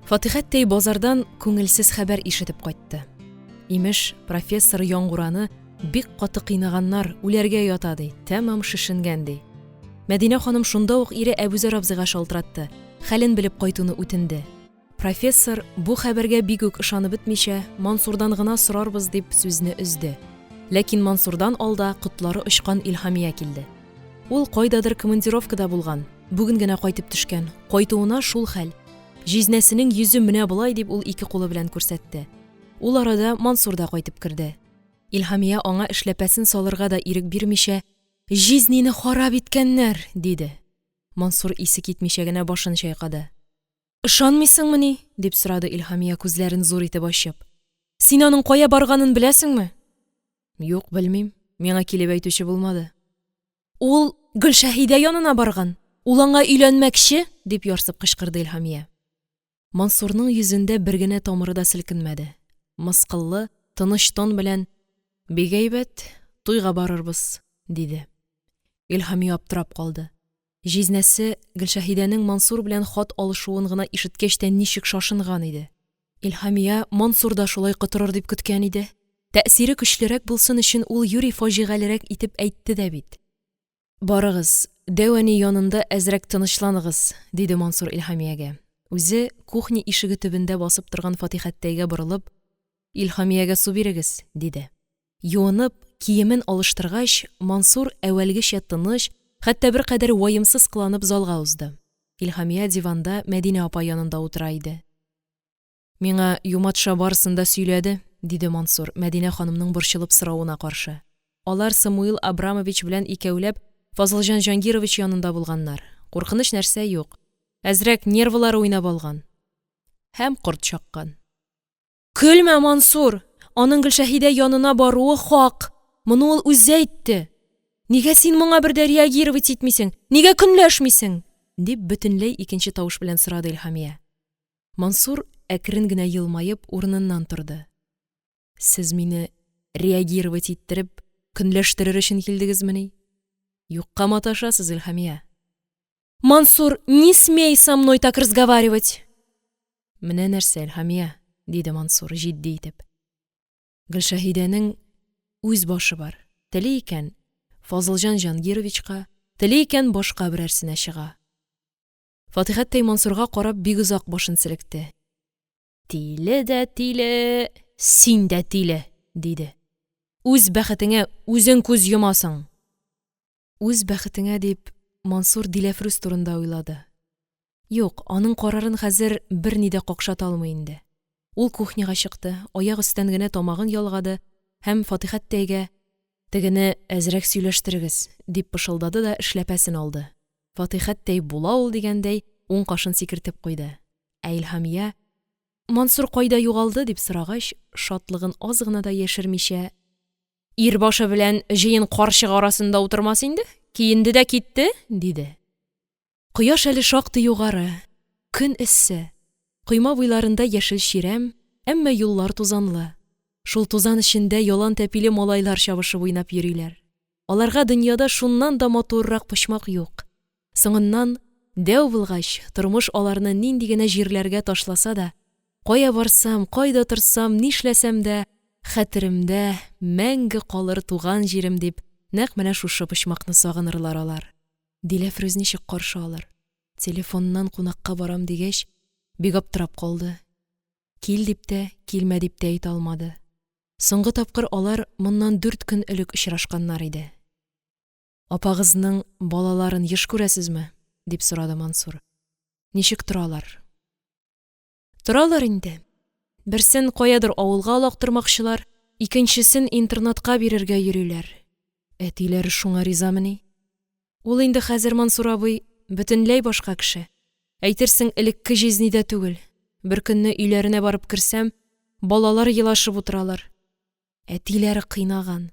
Фатихәттәй базардан күңелсез хәбәр ишетеп кайтты. Имеш, профессор Яңгураны бик каты кыйнаганнар, үләргә ята, ди, тәмам шешенгән, ди. Мәдинә ханым шунда ук ире Әбүзәр абзыйга шалтыратты, хәлен белеп кайтуны үтенде. Профессор, бу хәбәргә бик үк ышанып бетмичә, Мансурдан гына сорарбыз дип сүзне өзде. Ләкин Мансурдан алда котлары очкан Илһамия килде. Ул кайдадыр командировкада булган, бүген генә кайтып төшкән, кайтуына шул хәл. Җизнәсенең йөзе менә болай дип ул ике кулы белән күрсәтте. Ул арада Мансур да кайтып керде. Илһамия аңа эшләпәсен салырга да ирек бирмичә, Җизнине харап иткәннәр! диде. Мансур исе китмичә генә башын чайкады. Ышанмыйсыңмыни? дип сорады Илһамия, күзләрен зур итеп ачып. Син аның кая барганын беләсеңме? Юк, белмим. Миңа килеп әйтүче булмады. Ул Гөлшәһидә янына барган. Ул аңа өйләнмәкче, дип ярсып кычкырды Илһамия. Мансурның йөзендә бер генә тамыры да селкенмәде. Мыскыллы, тыныч тон белән: Бик әйбәт, туйга барырбыз, диде. Илһамия аптырап калды. Җизнәсе Гөлшәһидәнең Мансур белән хат алышуын гына ишеткәч тә ничек шашынган иде. Илһамия Мансур да шулай котырыр дип көткән иде. Тәэсире көчлерәк булсын өчен ул юри фаҗигалерәк итеп әйтте дә бит. Барыгыз, дәү әни янында әзрәк тынычланыгыз, диде Мансур Илһамиягә. Үзе, кухня ишеге төбендә басып торган Фатихәттәйгә борылып, Илһамиягә су бирегез, диде. Юынып, киемен алыштыргач, Мансур әүвәлгечә тыныч, хәтта беркадәр ваемсыз кыланып залга узды. Илһамия диванда Мәдинә апа янында утыра иде. Миңа Юматша барысын да сөйләде, диде Мансур, Мәдинә ханымның борчылып соравына каршы. Алар Самуил Абрамович белән икәүләп Фазылҗан Җангирович янында булганнар. Куркыныч нәрсә юк. Әзрәк нервылары уйнап алган. Һәм корт чаккан. Көлмә, Мансур! Аның Гөлшәһидә янына баруы хак. Моны ул үзе әйтте. Нигә син моңа бер дә реагировать итмисең? Нигә көнләшмисең? дип, бөтенләй икенче тавыш белән сорады Илһамия. Мансур, әкрен генә елмаеп, урыныннан торды. Сез мине реагировать иттереп, көнләштерер өчен килдегезмени? Юкка маташасыз, Илһамия. Мансур, не смей со мной так разговаривать! Менә нәрсә, Илһамия, диде Мансур, җитди итеп. Гөлшәһидәнең үз башы бар. Тели икән, Фазылҗан Җангировичка, тели икән, башка берәрсенә чыга. Фатихәттәй Мансурга карап бик озак башын селекте. Тиле дә тиле, син дә тиле, – диде. – Үз бәхетеңә үзең күз йомасың! Үз бәхетеңә дип, Мансур Диләфрүз турында уйлады. Юк, аның карарын хәзер берни дә какшата алмый инде. Ул кухняга чыкты, аяк өстән генә тамагын ялгады һәм Фатихәттәйгә: – Тегене әзрәк сөйләштерегез, – дип пышылдады да эшләпәсен алды. Фатихәттәй, була ул дигәндәй, уң кашын сикертеп куйды. Ә Илһамия: – Мансур кайда югалды? – дип сорагач, шатлыгын аз гына да яшермичә: – Ир башы белән җыен карчык арасында утырмас инде, киенде дә китте, – диде. Кояш әле шактый югары, көн эссе, койма буйларында яшел чирәм, әмма юллар тузанлы. Шул тузан эчендә ялантәпиле малайлар чабышып уйнап йөриләр. Аларга дөньяда шуннан да матуррак почмак юк. Соңыннан, дәү булгач, тормыш аларны нинди генә җирләргә ташласа да, кая барсам, кайда торсам, нишләсәм дә, хәтеремдә мәңге калыр туган җирем дип, нәкъ менә шушы почмакны сагынырлар алар. Диләфрүз ничек каршы алыр? Телефоннан кунакка барам дигәч, бик аптырап калды. Кил дип тә, килмә дип тә әйтә алмады. Соңгы тапкыр алар моннан 4 көн элек очрашканнар иде. – Апагызның балаларын еш күрәсезме? – дип сорады Мансур. – Ничек торалар? – Торалар инде. Берсен каядыр авылга олактырмакчылар, икенчесен интернатка бирергә йөриләр. Әтиләре шуңа ризамыни? Ул инде хәзер, Мансур абый, бөтенләй башка кеше. Әйтерсең элекке җизни дә түгел. Беркөнне өйләренә барып керсәм, балалар елашып утыралар. Әтиләре кыйнаган.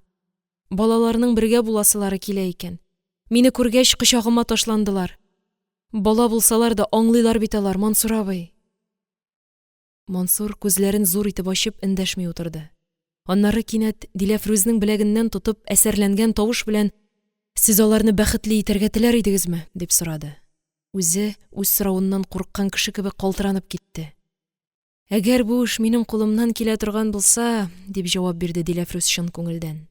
Балаларның бергә буласылары килә икән. Мине күргәч, кочагыма ташландылар. Бала булсалар да аңлыйлар бит алар, Мансур абый. Мансур, күзләрен зур итеп ачып, эндәшми утырды. Аннары кинәт Диләфрүзнең беләгеннән тотып, әсәрләнгән тавыш белән: – Сез аларны бәхетле итәргә теләр идегезме? – дип сорады. Үзе, үз соравыннан курыккан кеше кебек, калтыранып китте. – Әгәр бу эш минем кулымнан килә торган булса, – дип җавап бирде Диләфрүз чын күңелдән.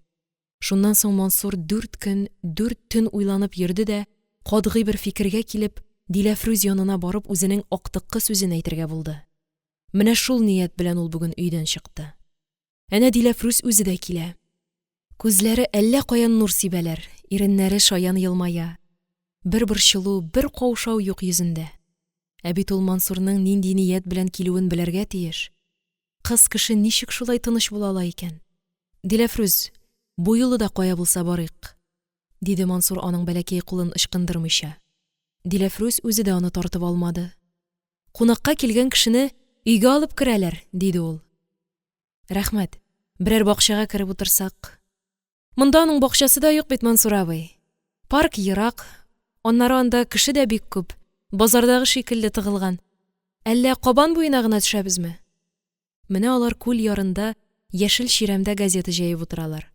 Шуннан соң Мансур 4 көн, 4 төн уйланып йөрде дә, катгый бер фикергә килеп, Диләфрүз янына барып, үзенең актыккы сүзен әйтергә булды. Менә шул ният белән ул бүген өйдән чыкты. Әнә Диләфрүз үзе дә килә. Күзләре әллә каян нур сибәләр, иреннәре шаян елмая. Бер борчылу, бер каушау юк йөзендә. Ә бит ул Мансурның нинди ният белән килүен белергә тиеш. Кыз кеше ничек шулай тыныч була ала икән? Диләфрүз, бу юлы да кая булса барыйк, диде Мансур, аның бәләкәй кулын ычкындырмыйча. Диләфрүз үзе дә аны тартып алмады. Кунакка килгән кешене өйгә алып керәләр, диде ул. Рәхмәт, берәр бакчага кереп утырсак. Монда аның бакчасы да юк бит, Мансур абый. Парк ерак, аннары анда кеше дә бик күп, базардагы шикелле тыгылган. Әллә Кабан буена гына төшәбезме? Менә алар күл ярында, яшел чирәмдә газета җәеп утыралар.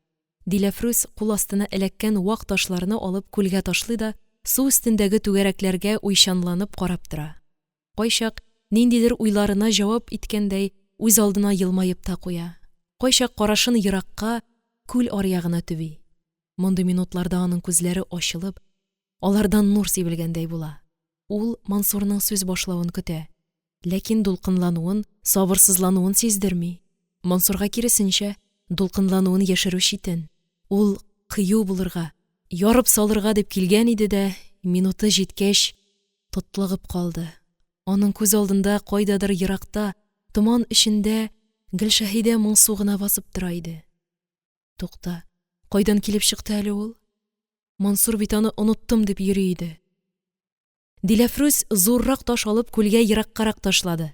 Диләфрүз кул астына эләккән вак ташларны алып күлгә ташлый да су өстендәге түгәрәкләргә уйчанланып карап тора. Кайчак, ниндидер уйларына җавап иткәндәй, үзалдына елмаеп та куя, кайчак карашын еракка, күл аръягына төби. Мондый минутларда аның күзләре ачылып, алардан нур сибелгәндәй була. Ул Мансурның сүз башлавын көтә, ләкин дулкынлануын, сабырсызлануын сиздерми. Мансурга, киресенчә, дулкынлануын яшерү читен. Ул кыю булырга, ярып салырга дип килгән иде дә, минуты җиткәч, тотлыгып калды. Аның күз алдында кайдадыр еракта, томан эчендә Гөлшәһидә моңсу гына басып тора иде. Тукта, кайдан килеп чыкты әле ул? Мансур бит аны оныттым дип йөри иде. Диләфрүз зуррак таш алып күлгә ераккарак ташлады.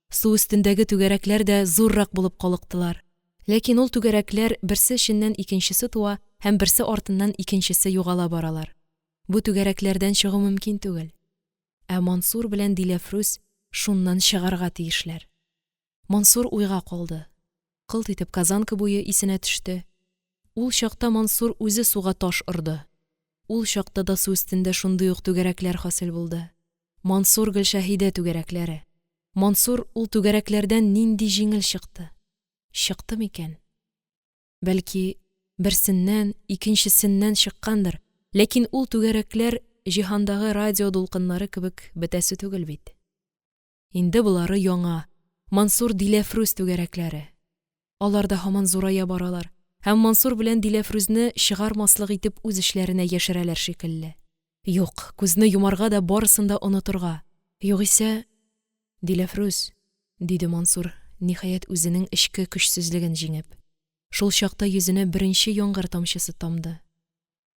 Су өстендәге түгәрәкләр дә зуррак булып калыктылар. Ләкин ул түгәрәкләр берсе эченнән икенчесе туа һәм берсе артыннан икенчесе югала баралар. Бу түгәрәкләрдән чыгу мөмкин түгел. Ә Мансур белән Диләфрүз шуннан чыгарга тиешләр. Мансур уйга калды. Кылт итеп Казанка буе исенә төште. Ул чакта Мансур үзе суга таш орды. Ул чакта да су өстендә шундый ук түгәрәкләр хасил булды. Мансур Гөлшәһидә түгәрәкләре. Мансур ул түгәрәкләрдән нинди җиңел чыкты. Чыкты микән? Бәлки, берсеннән, икенчесеннән чыккандыр, ләкин ул түгәрәкләр җиһандагы радио дулкыннары кебек бетәсе түгел бит. Инде болары яңа. Мансур – Диләфрүз түгәрәкләре. Алар да һаман зурая баралар һәм Мансур белән Диләфрүзне чыгармаслык итеп үз эчләренә яшерәләр шикелле. Юк, күзне йомарга да барысын да онытырга! Югыйсә… – Диләфрүз, – диде Мансур, ниһаять, үзенең эчке көчсезлеген җиңеп. Шул чакта йөзенә беренче яңгыр тамчысы тамды.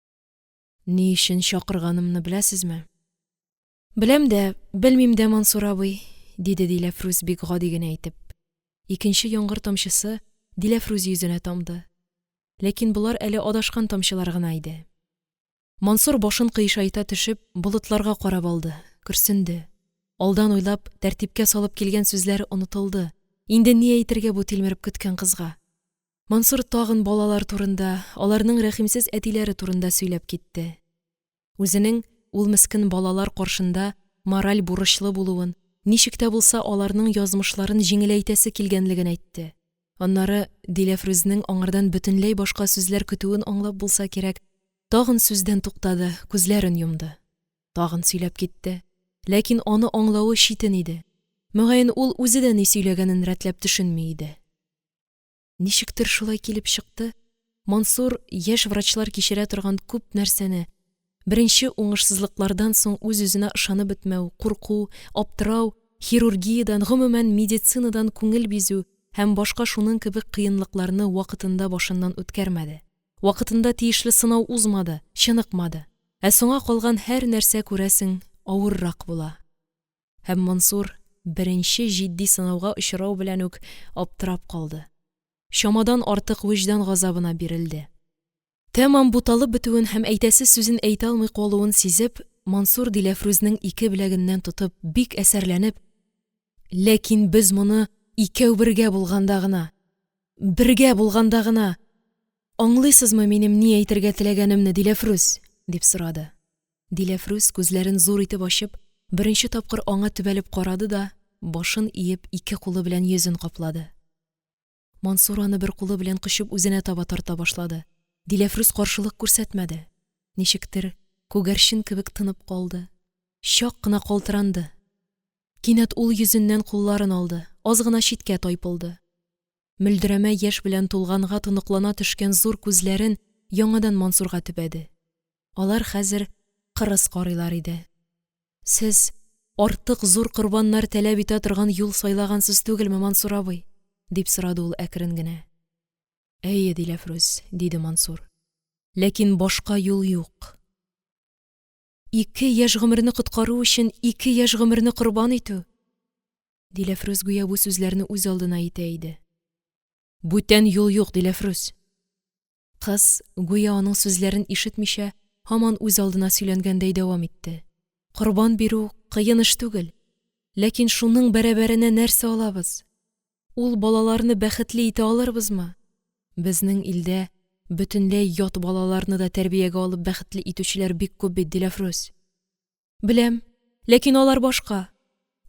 – Ни өчен чакырганымны беләсезме? Беләм дә, белмим дә, Мансур абый, – диде Диләфрүз, бик гади генә итеп. Икенче яңгыр тамчысы Диләфрүз йөзенә тамды. Ләкин болар әле адашкан тамчылар гына иде. Мансур, башын кыйшайта төшеп, болытларга карап алды, көрсенде. Алдан уйлап, тәртипкә салып килгән сүзләре онытылды. Инде ни әйтергә бу тилмереп көткән кызга? Мансур тагын балалар турында, аларның рәхимсез әтиләре турында сөйләп китте. Үзенең ул мескен балалар каршында мораль бурычлы булуын, ничек тә булса аларның язмышларын җиңеләйтәсе килгәнлеген әйтте. Аннары Диләфрүзнең аңардан бөтенләй башка сүзләр көтүен аңлап булса кирәк, тагын сүздән туктады, күзләрен йомды. Тагын сөйләп китте. Ләкин аны аңлавы читен иде. Мөгаен, ул үзе дә ни сөйләгәнен рәтләп төшенми иде. Ничектер шулай килеп чыкты, Мансур яшь врачлар кичерә торган күп нәрсәне, беренче уңышсызлыклардан соң үз-үзенә ышанып бетмәү, курку, аптырау, хирургиядән, гомумән медицинадан күңел бизү һәм башка шуның кебек кыенлыкларны вакытында башыннан үткәрмәде, вакытында тиешле сынау узмады, чыныкмады. Ә соңа калган һәр нәрсә, күрәсең, авыррак була. Һәм Мансур беренче җитди сынауга очрау белән үк аптырап калды. Чамадан артык вөҗдан газабына бирелде. Тәмам буталып бетүен һәм әйтәсе сүзен әйтә алмый калуын сизеп, Мансур Диләфрүзнең ике беләгеннән тотып, бик әсәрләнеп: «Ләкин без моны икәү бергә булганда гына, бергә булганда гына, аңлыйсызмы минем ни әйтергә теләгәнемне, Диләфрүз?» – дип сорады. Диләфрүз, күзләрен зур итеп ачып, беренче тапкыр аңа төбәлеп карады да, башын иеп, ике кулы белән йөзен каплады. Мансур аны бер кулы белән кочып үзенә таба тарта башлады. Диләфрүз каршылык күрсәтмәде. Ничектер күгәрчен кебек тынып калды. Чак кына калтыранды. Кинәт ул йөзеннән кулларын алды, аз гына читкә тайпылды. Мөлдерәмә яшь белән тулганга тоныклана төшкән зур күзләрен яңадан Мансурга төбәде. Алар хәзер кырыс карыйлар иде. Сез артык зур корбаннар таләп итә торган юл сайлагансыз түгелме, Мансур абый? – дип сорады ул әкрен генә. Әйе, Диләфрүз, – диде Мансур. Ләкин башка юл юк. Ике яшь гомерне коткару өчен ике яшь гомерне корбан итү. Диләфрүз гүя бу сүзләрне үз алдына әйтә иде. Бүтән юл юк, Диләфрүз. Кыз, гүя аның сүзләрен ишетмичә, һаман үзалдына сөйләнгәндәй дәвам итте. Корбан бирү кыен эш түгел. Ләкин шуның бәрабәренә нәрсә алабыз? Ул балаларны бәхетле итә алырбызмы? Безнең илдә бөтенләй ят балаларны да тәрбиягә алып бәхетле итүчеләр бик күп бит, Диләфрүз. Беләм, ләкин алар башка.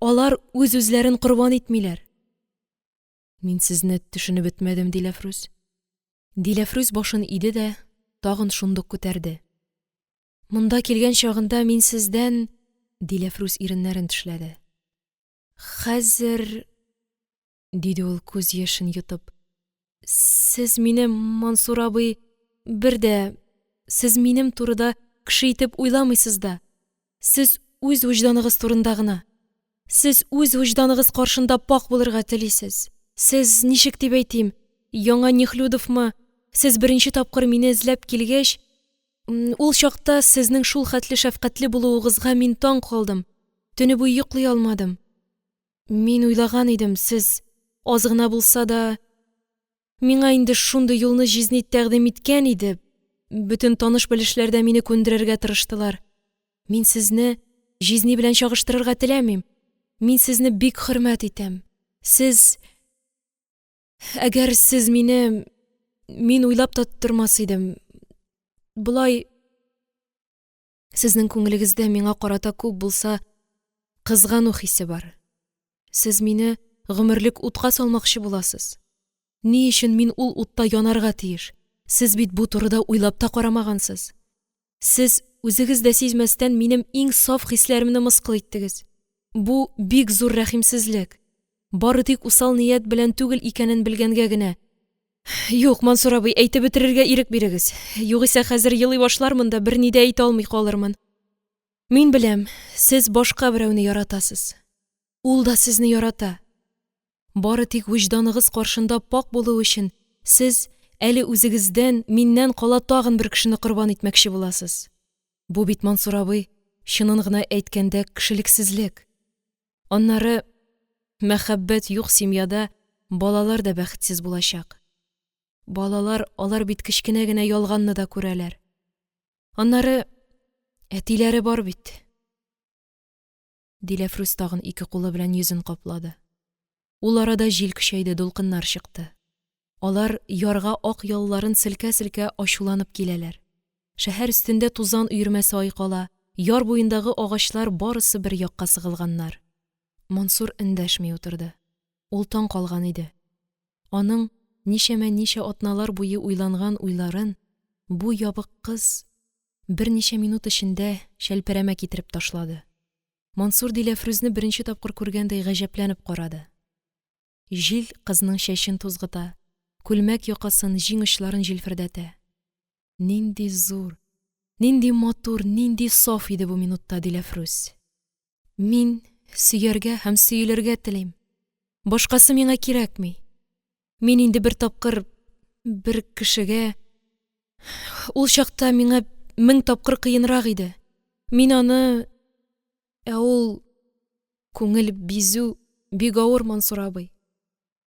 Алар үз-үзләрен корбан итмиләр. Мин сезне төшенеп бетмәдем, Диләфрүз. Диләфрүз башын иде дә тагын шундук күтәрде. Монда килгән чагында мин сездән Диләфрүз иреннәрен тешләде. Хәзер, диде ул, күз яшен йотып, сез мине, Мансур абый, бер дә, сез минем турыда кеше итеп уйламыйсыз да. Сез үз вөҗданыгыз турында гына. Сез үз вөҗданыгыз каршында пакь булырга телисез. Сез, ничек дип әйтим, яңа Нехлюдовмы, сез беренче тапкыр мине эзләп килгәч, ул чакта сезнең шулхәтле шәфкатьле булуыгызга мин таң калдым, төне буе йоклый алмадым. Мин уйлаган идем, сез аз гына булса да… Миңа инде шундый юлны җизни тәкъдим иткән иде, бөтен таныш-белешләр дә мине күндерергә тырыштылар. Мин сезне җизни белән чагыштырырга теләмим, мин сезне бик хөрмәт итәм. Сез… Әгәр сез мине… Мин уйлап та тормас идем. Болай… Сезнең күңелегездә миңа карата күп булса кызгану хисе бар. Сез мине гомерлек утка салмакчы буласыз. Ни өчен мин ул утта янарга тиеш? Сез бит бу турыда уйлап та карамагансыз. Сез үзегез дә сизмәстән минем иң саф хисләремне мыскыл иттегез. Бу – бик зур рәхимсезлек. бары тик усал ният белән түгел икәнен белгәнгә генә… Юк, Мансур абый, әйтеп бетерергә ирек бирегез, югыйсә хәзер елый башлармын да берни дә әйтә алмый калырмын. Мин беләм, сез башка берәүне яратасыз, ул да сезне ярата, бары тик вөҗданыгыз каршында пакь булу өчен, сез әле үзегездән, миннән кала тагын бер кешене корбан итмәкче буласыз. Бу бит, Мансур абый, чынын гына әйткәндә, кешелексезлек. Аннары, мәхәббәт юк семьяда балалар да бәхетсез булачак. Балалар алар бит кечкенә генә ялганны да күрәләр. Аннары, әтиләре бар бит. Диләфрүз тагын ике кулы белән йөзен каплады. Ул арада җил көчәйде, дулкыннар чыкты. Алар ярга ак ялларын селкә-селкә ачуланып киләләр. Шәһәр өстендә тузан өермәсе айкала, яр буендагы агачлар барысы бер якка сыгылганнар. Мансур эндәшми утырды. Ул таң калган иде. Аның ничәмә-ничә атналар буе уйланган уйларын бу ябык кыз берничә минут эчендә чәлпәрәмә китереп ташлады. Мансур Диләфрүзне беренче тапкыр күргәндәй гаҗәпләнеп карады. Җил кызның чәчен тузгыта, күлмәк якасын, җиң очларын җилфердәтә. Нинди зур, нинди матур, нинди саф иде бу минутта Диләфрүз! Мин сөяргә һәм сөелергә телим. Башкасы миңа кирәкми. Мин инде бер тапкыр бер кешегә… Ул чакта миңа 1000 тапкыр кыенрак иде. Мин аны… Ә ул күңел бизү бик авыр, Мансур абый.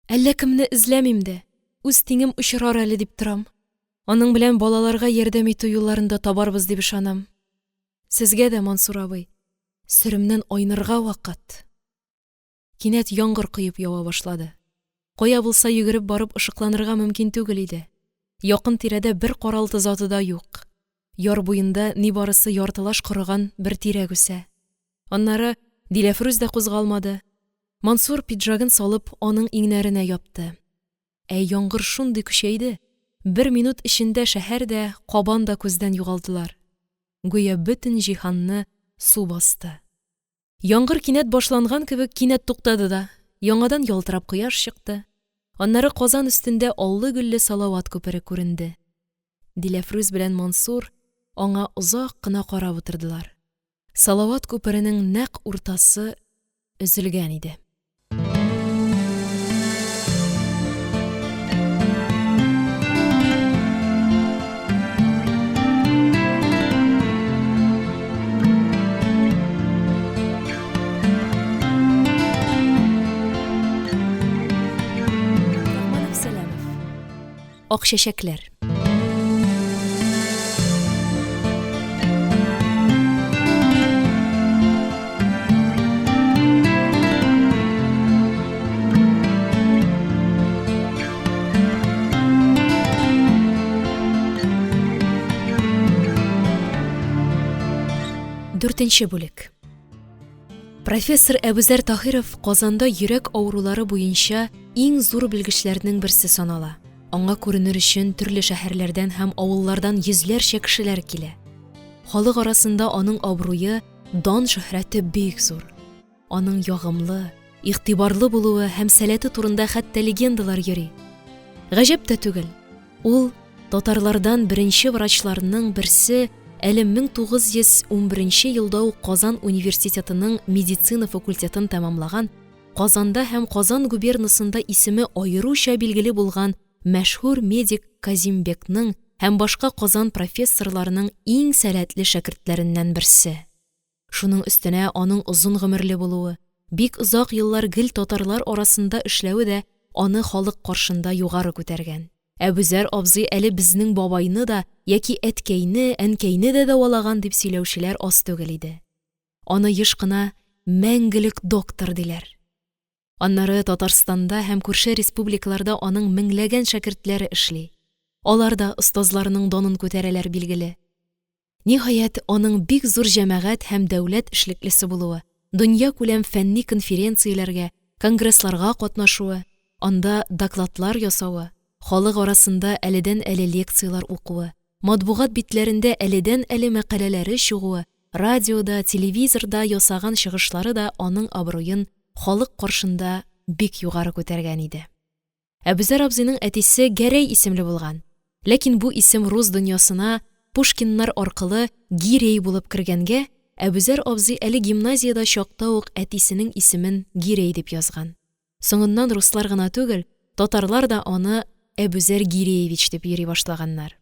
Әллә кемне эзләмим дә, үз тиңем очрар әле дип торам. Аның белән балаларга ярдәм итү юлларын да табарбыз дип ышанам. Сезгә дә, Мансур абый, сөремнән айнырга вакыт. Кинәт яңгыр коеп ява башлады. Кая булса йөгереп барып ышыкланырга мөмкин түгел иде. Якын-тирәдә бер каралты заты да юк. Яр буенда нибарысы яртылаш корыган бер тирәк үсә. Аннары Диләфрүз дә кузгалмады. Мансур пиджагын салып аның иңнәренә япты. Ә яңгыр шундый көчәйде, бер минут эчендә шәһәр дә, Кабан да күздән югалдылар. Гүя бөтен җиһанны су басты. Яңгыр кинәт башланган кебек кинәт туктады да, яңадан ялтырап кояш чыкты. Аннары Казан өстендә аллы-гөлле салават күпере күренде. Диләфрүз белән Мансур аңа озак кына карап утырдылар. Салават күперенең нәкъ уртасы өзелгән иде. Ак чәчәкләр. Дүртенче бүлек. Профессор Әбүзәр Таһиров Казанда йөрәк авырулары буенча иң зур белгечләрнең берсе санала. Аңа күренер өчен төрле шәһәрләрдән һәм авыллардан йөзләрчә кешеләр килә. Халык арасында аның абруе, дан-шөһрәте бик зур. Аның ягымлы, игътибарлы булуы һәм сәләте турында хәтта легендалар йөри. Гаҗәп тә түгел, ул татарлардан беренче врачларның берсе, әле 1911 елда ук Казан университетының медицина факультетын тәмамлаган, Казанда һәм Казан губернасында исеме аеруча билгеле булган мәшһүр медик Казимбекның һәм башка Казан профессорларының иң сәләтле шәкертләреннән берсе. Шуның өстенә аның озын гомерле булуы, бик озак еллар гел татарлар арасында эшләве дә аны халык каршында югары күтәргән. Әбүзәр абзый әле безнең бабайны да яки әткәйне, әнкәйне дә дәвалаган дип сөйләүчеләр аз түгел иде. Аны еш кына мәңгелек доктор диләр. Аннары Татарстанда һәм күрше республикаларда аның меңләгән шәкертләре эшли. Алар да остазларының данын күтәрәләр, билгеле. Ниһаять, аның бик зур җәмәгать һәм дәүләт эшлеклесе булуы, дөньякүләм фәнни конференцияләргә, конгрессларга катнашуы, анда докладлар ясавы, халык арасында әледән-әле лекцияләр укуы, матбугат битләрендә әледән-әле мәкаләләре чыгуы, радиода, телевизорда ясаган чыгышлары да аның абруен халык каршында бик югары күтәргән иде. Әбүзәр абзыйның әтисе Гәрәй исемле булган, ләкин бу исем рус дөньясына Пушкиннар аркылы Гирей булып кергәнгә, Әбүзәр абзый әле гимназиядә чакта ук әтисенең исемен Гирей дип язган. Соңыннан руслар гына түгел, татарлар да аны Әбүзәр Гиреевич дип йөри башлаганнар.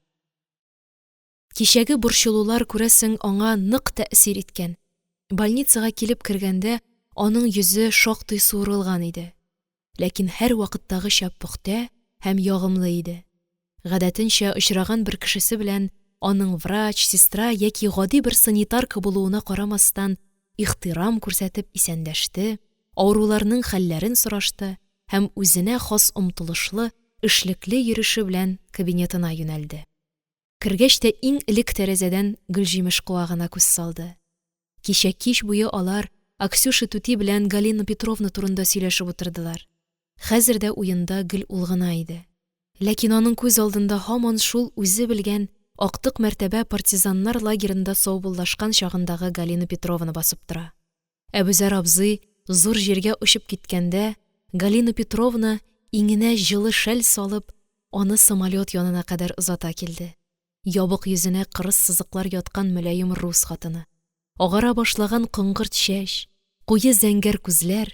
Кичәге борчылулар, күрәсең, аңа нык тәэсир иткән. Больницага килеп кергәндә, аның йөзе шактый суырылган иде. Ләкин һәрвакыттагыча пөхтә һәм ягымлы иде. Гадәтенчә, очраган бер кешесе белән аның врач, сестра яки гади бер санитарка булуына карамастан, ихтирам күрсәтеп исәнләште, авыруларның хәлләрен сорашты һәм үзенә хас омтылышлы, эшлекле йөреше белән кабинетына юнәлде. Кергәч тә иң элек тәрәзәдән гөлҗимеш куагына күз салды. Кичә кич буе алар Аксюша түти белән Галина Петровна турында сөйләшеп утырдылар. Хәзер дә уенда гел ул гына иде. Ләкин аның күз алдында һаман шул үзе белгән актык мәртәбә партизаннар лагеренда саубуллашкан чагындагы Галина Петровна басып тора. Әбүзәр абзый зур җиргә очып киткәндә, Галина Петровна, иңенә җылы шәл салып, аны самолёт янына кадәр озата килде. Ябык йөзенә кырыс сызыклар яткан мөлаем рус хатыны. Агара башлаган коңгырт чәч, куе зәңгәр күзләр,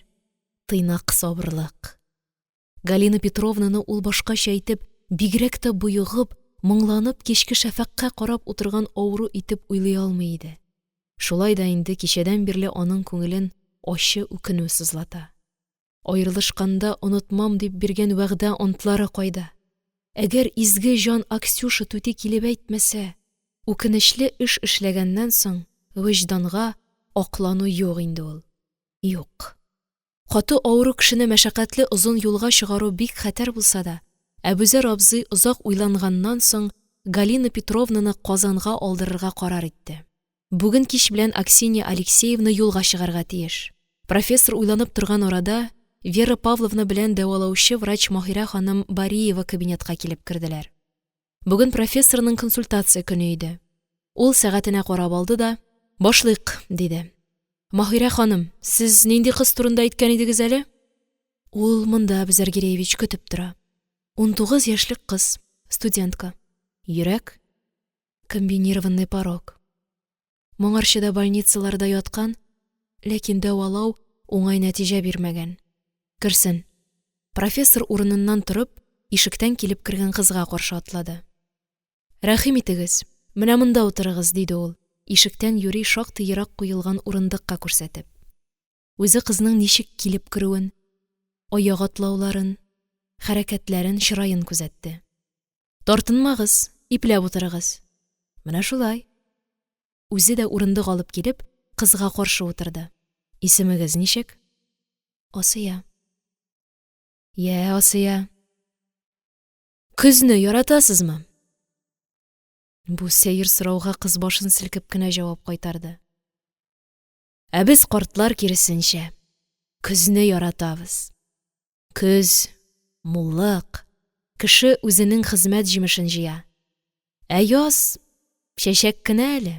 тыйнак сабырлык. Галина Петровнаны ул башкача итеп, бигрәк тә боегып, моңланып кичке шәфәкъка карап утырган авыру итеп уйлый алмый иде. Шулай да инде кичәдән бирле аның күңелен ачы үкенү сызлата. Аерылышканда онытмам дип биргән вәгъдә-антлары кайда? Әгәр изге җан Аксюша түти килеп әйтмәсә, үкенечле эш эшләгәннән соң вөҗданга аклану юк инде ул, юк. Каты авыру кешене мәшәкатьле озын юлга чыгару бик хәтәр булса да, Әбүзәр абзый озак уйланганнан соң Галина Петровнаны Казанга алдырырга карар итте. Бүген кич белән Аксинья Алексеевна юлга чыгарга тиеш. Профессор уйланып торган арада Вера Павловна белән дәвалаучы врач Маһирә ханым Бариева кабинетка килеп керделәр. Бүген профессорның консультация көне иде. Ул сәгатенә карап алды да, «Башлыйк», диде. Маһирә ханым, сез нинди кыз турында әйткән идегез әле? Ул монда, Әбүзәр Гиреевич, көтеп тора. 19 яшьлек кыз, студентка. Йөрәк, комбинированный порок. Моңарчы да больницаларда яткан, ләкин дәвалау уңай нәтиҗә бирмәгән. Керсен. Профессор урыныннан торып, ишектән килеп кергән кызга каршы атлады. Рәхим итегез, менә монда утырыгыз, диде ул, ишектән юри шактый ерак куелган урындыкка күрсәтеп. Үзе кызның ничек килеп керүен, аяк атлауларын, хәрәкәтләрен, чыраен күзәтте. Тартынмагыз, ипләп утырыгыз. Менә шулай. Үзе дә урындык алып килеп, кызга каршы утырды. Исемегез ничек? Асия. Йә, Асия. Көзне яратасызмы? Бу сәер сорауга кыз башын селкеп кенә җавап кайтарды. Ә без картлар киресенчә, көзне яратабыз. Көз муллык, кеше үзенең хезмәт җимешен җыя. Ә яз чәчәк кенә әле.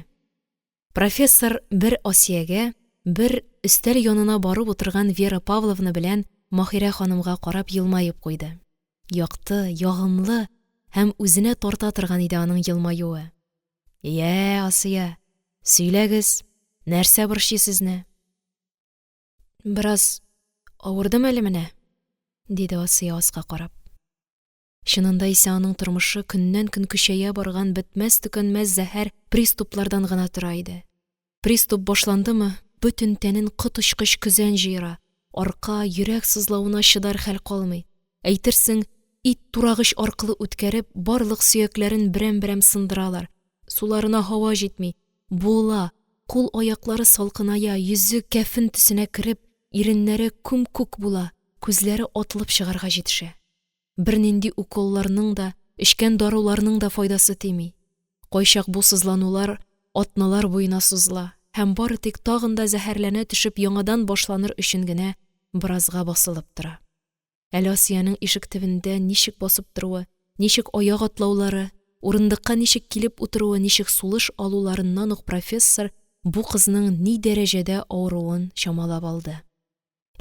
Профессор бер Асиягә, бер өстәл янына барып утырган Вера Павловна белән Маһирә ханымга карап елмаеп куйды. Якты, ягымлы һәм үзенә тарта торган иде аның елмаюы. Йә, Асия, сөйләгез, нәрсә борчый сезне? Бераз авырдым әле менә, диде Асия аска карап. Чынында исә аның тормышы көннән-көн көчәя барган бетмәс-төкәнмәс зәһәр приступлардан гына тора иде. Приступ башландымы, бөтен тәнен коточкыч көзән җыера, арка, йөрәк сызлавына чыдар хәл калмый. Әйтерсең, ит турагыч аркылы үткәреп, барлык сөякләрен берәм-берәм сындыралар, суларына һава җитми, буыла, кул-аяклары салкыная, йөзе кәфен төсенә кереп, иреннәре күм-күк була, күзләре атылып чыгарга җитешә. Бернинди уколларның да, эчкән даруларның да файдасы тими. Кайчак бу сызланулар атналар буена сузыла һәм бары тик тагын да зәһәрләнә төшеп яңадан башланыр өчен генә беразга басылып тора. Әле Асиянең ишек төбендә ничек басып торуы, ничек аяк атлаулары, урындыкка ничек килеп утыруы, ничек сулыш алуларыннан ук профессор бу кызның ни дәрәҗәдә авыруын чамалап алды.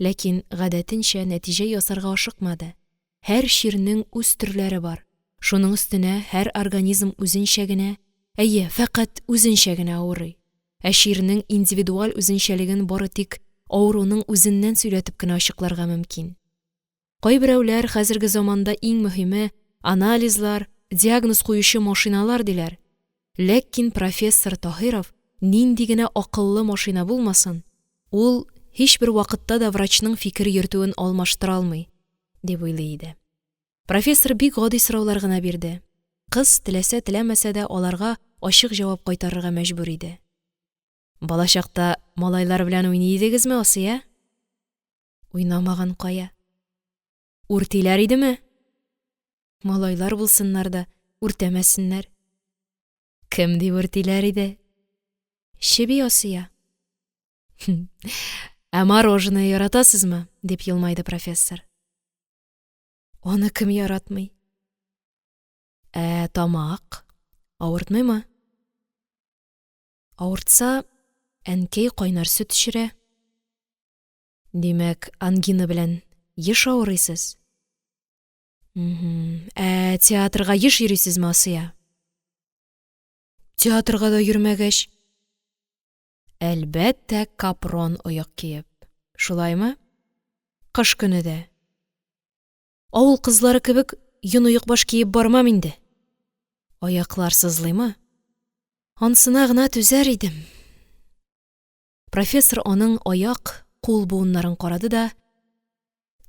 Ләкин, гадәтенчә, нәтиҗә ясарга ашыкмады. Һәр чирнең үз төрләре бар, шуның өстенә һәр организм үзенчә генә, әйе, фәкать үзенчә генә авырый. Ә чирнең индивидуаль үзенчәлеген бары тик авыруның үзеннән сөйләтеп кенә ачыкларга мөмкин. Кайберәүләр, хәзерге заманда иң мөһиме – анализлар, диагноз куючы машиналар, диләр. Ләкин профессор Таһиров, нинди генә акыллы машина булмасын, ул һичбер вакытта да врачның фикер йөртүен алмаштыра алмый, дип уйлый иде. Профессор бик гади сораулар гына бирде. Кыз, теләсә-теләмәсә дә, аларга ачык җавап кайтарырга мәҗбүр иде. Балачакта малайлар белән уйный идегезме, Асия? Уйнамаган кая? Үртиләр идеме? Малайлар булсыннар да, үртәмәсеннәр. Кем дип үртиләр иде? Чеби Асия. Ә мороженое яратасызмы? Дип елмайды профессор. Аны кем яратмый? Ә тамак авыртмыймы? Авыртса, әнкәй кайнар сөт эчерә. Димәк, ангина белән еш авырыйсыз? Ә театрга еш йөрисезме, Асия? Театрга да йөрмәгәч. Әлбәттә, капрон оек киеп. Шулаймы? Кыш көне дә. Авыл кызлары кебек йон оекбаш киеп бармам инде. Аяклар сызлыймы? Ансына гына түзәр идем. Профессор аның аяк, кул буыннарын карады да: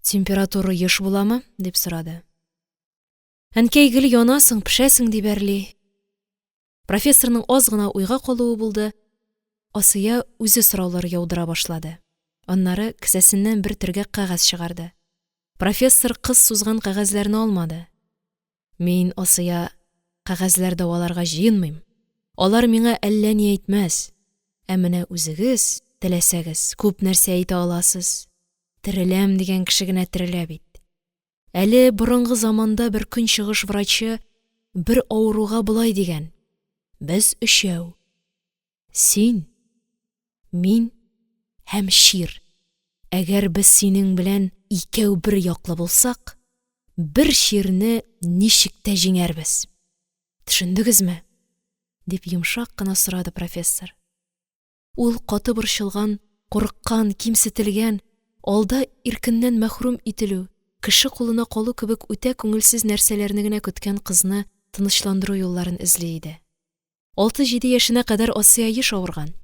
«Температура еш буламы?» – дип сорады. Әнкәй гел янасың, пешәсең дип әрли. Профессорның аз гына уйга калуы булды, Асия үзе сораулар яудыра башлады. Аннары кесәсеннән бер төргәк кәгазь чыгарды. Профессор кыз сузган кәгазьләрне алмады. Мин, Асия, кәгазьләр дәваларга җыенмыйм. Алар миңа әллә ни әйтмәс. Ә менә үзегез, теләсәгез, күп нәрсә әйтә аласыз. Тереләм дигән кеше генә терелә бит. Әле борынгы заманда бер көнчыгыш врачы бер авыруга болай дигән: Без өчәү. Син, мин һәм чир. Әгәр без синең белән икәү бер яклы булсак, бер чирне ничек тә җиңәрбез. Төшендегезме? Дип йомшак кына сорады профессор. Ул каты борчылган, курыккан, кимсетелгән, алда иркеннән мәхрүм ителү, кеше кулына калу кебек үтә күңелсез нәрсәләрне генә көткән кызны тынычландыру юлларын эзли иде. 6-7 яшенә кадәр Асия еш авырган.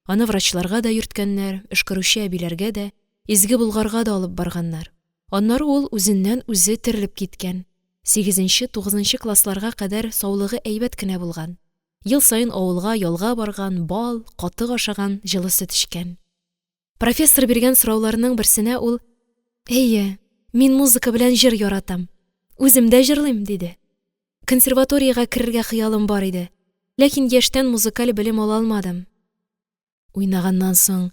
Аны врачларга да йөрткәннәр, өшкерүче әбиләргә дә, Изге Болгарга да алып барганнар. Аннары ул үзеннән-үзе терелеп киткән. 8-9 классларга кадәр саулыгы әйбәт кенә булган. Ел саен авылга ялга барган, бал, катык ашаган, җылы сөт эчкән. Профессор биргән сорауларның берсенә ул: «Әйе, мин музыка белән җыр яратам. Үзем дә җырлыйм», – диде. Консерваториягә керергә хыялым бар иде, ләкин яшьтән музыкаль белем ала алмадым. Уйнаганнан соң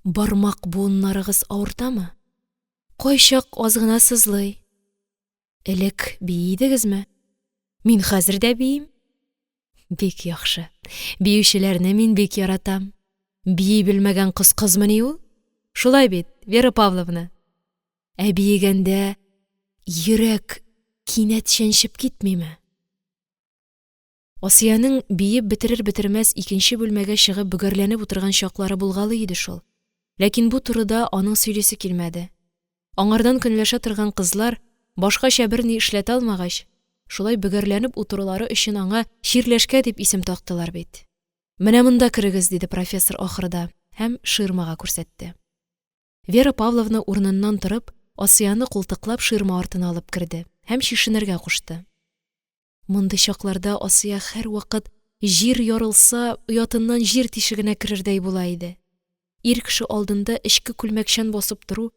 бармак буыннарыгыз авыртамы? Кайчак аз гына сызлый. Элек бии идегезме? Мин хәзер дә биим. Бик яхшы. Биючеләрне мин бик яратам. Бии белмәгән кыз кызмыни ул? Шулай бит, Вера Павловна? Ә биегәндә йөрәк кинәт чәнчеп китмиме? Асиянең биеп бетерер-бетермәс икенче бүлмәгә чыгып бөгәрләнеп утырган чаклары булгалый иде шул. Ләкин бу турыда аның сөйлисе килмәде. Аңардан көнләшә торган кызлар, башкача берни эшләтә алмагач, шулай бөгәрләнеп утырулары өчен аңа чирләшкә дип исем тактылар бит. Менә монда керегез, диде профессор ахырда һәм ширмага күрсәтте. Вера Павловна урыныннан торып, Асияне култыклап ширма артына алып керде һәм чишенергә кушты. Мондый чакларда Асия һәрвакыт җир ярылса, оятыннан җир тишегенә керердәй була иде. Ир кеше алдында эчке күлмәкчән басып тору,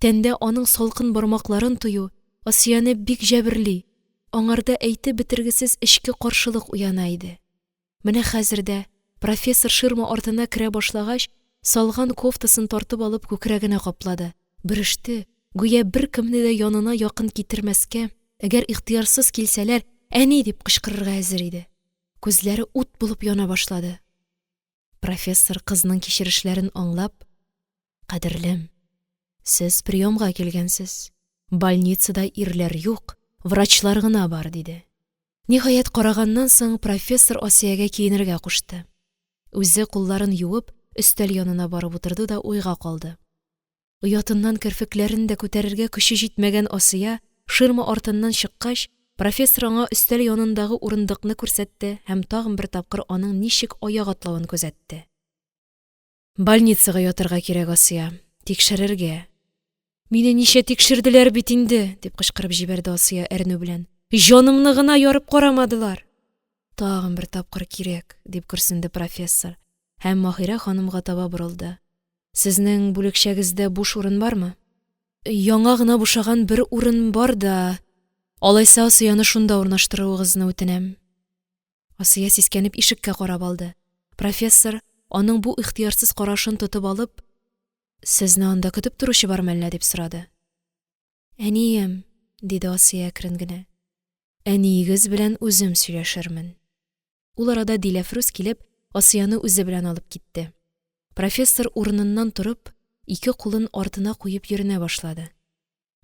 тәндә аның салкын бармакларын тою Асияне бик җәберли, аңарда әйтеп бетергесез эчке каршылык уяна иде. Менә хәзер дә, профессор ширма артына керә башлагач, салган кофтасын тартып алып күкрәгенә каплады, бөреште, гүя беркемне дә янына якын китермәскә, әгәр ихтыярсыз килсәләр, «әни!» дип кычкырырга әзер иде. Күзләре ут булып яна башлады. Профессор кызның кичерешләрен аңлап: «Кадерлем, Сез приёмга килгәнсез, больницада ирләр юк, врачлар гына бар, – диде. Ниһаять, караганнан соң, профессор Асиягә киенергә кушты. Үзе, кулларын юып, өстәл янына барып утырды да уйга калды. Оятыннан керфекләрен дә күтәрергә көче җитмәгән Асия ширма артыннан чыккач, профессор аңа өстәл янындагы урындыкны күрсәтте һәм тагын бер тапкыр аның ничек аяк атлавын күзәтте. Больницага ятарга кирәк, Асия, тикшерергә. Мине ничә тикшерделәр бит инде, дип кычкырып җибәрде Асия әрнү белән. Җанымны гына ярып карамадылар. Тагын бер тапкыр кирәк, дип көрсенде профессор һәм Маһирә ханымга таба борылды. Сезнең бүлекчәгездә буш урын бармы? Яңа гына бушаган бер урын бар да, алайса Асияне шунда урнаштыруыгызны үтенәм. Асия сискәнеп ишеккә карап алды. Профессор, аның бу ихтыярсыз карашын тотып алып, «Сезне анда көтеп торучы бармы әллә?» дип сорады. «Әнием», – диде Асия әкрен генә. «Әниегез белән үзем сөйләшермен». Ул арада Диләфрүз килеп, Асияне үзе белән алып китте. Профессор урыныннан торып, ике кулын артына куеп йөренә башлады.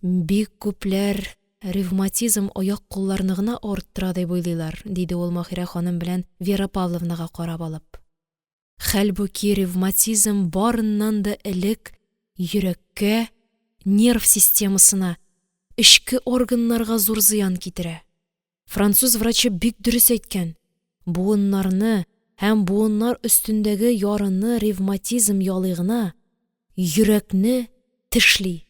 Бик күпләр ревматизм аяк-кулларны гына авырттыра дип уйлыйлар, диде ул Маһирә ханым белән Вера Павловнага карап алып. Хәлбуки ревматизм барыннан да элек йөрәккә, нерв системасына, эчке органнарга зур зыян китерә. Француз врачы бик дөрес әйткән: буыннарны һәм буыннар өстендәге ярыны ревматизм ялый гына, йөрәкне тешли.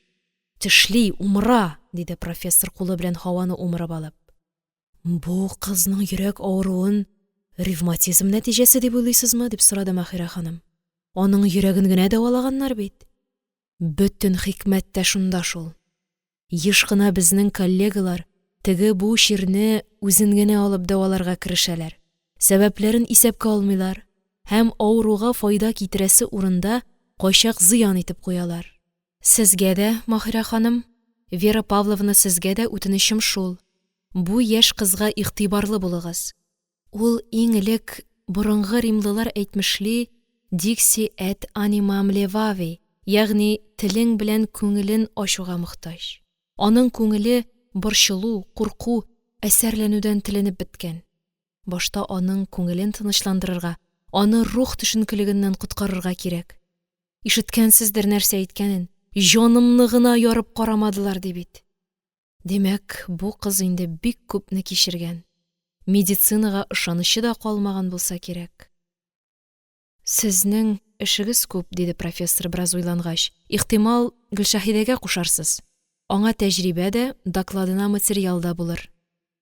Тешли, умыра, диде профессор, кулы белән һаваны умырып алып. Бу кызның йөрәк авыруын ревматизм нәтиҗәсе дип уйлыйсызмы? дип сорады Маһирә ханым. Аның йөрәген генә дәвалаганнар бит. Бөтен хикмәт тә шунда шул. Еш кына безнең коллегалар теге-бу чирне үзен генә алып дәваларга керешәләр. Сәбәпләрен исәпкә алмыйлар һәм авыруга файда китерәсе урында кайчак зыян итеп куялар. Сезгә дә, Маһирә ханым, Вера Павловна, сезгә дә үтенечем шул: бу яшь кызга игътибарлы булыгыз. Ул иң элек, борынгы римлылар әйтмешли, dixi et animam levavi, ягъни телең белән күңелен ачуга мохтаҗ. Аның күңеле борчылу, курку, әсәрләнүдән теленеп беткән. Башта аның күңелен тынычландырырга, аны рух төшенкелегеннән коткарырга кирәк. Ишеткәнсездер нәрсә әйткәнен, җанымны гына ярып карамадылар, ди бит. Димәк, бу кыз инде бик күпне кичергән, медицинага ышанычы да калмаган булса кирәк. Сезнең эшегез күп, диде профессор, бераз уйлангач. Ихтимал, Гөлшәһидәгә кушарсыз. Аңа тәҗрибә дә, докладына материал да булыр.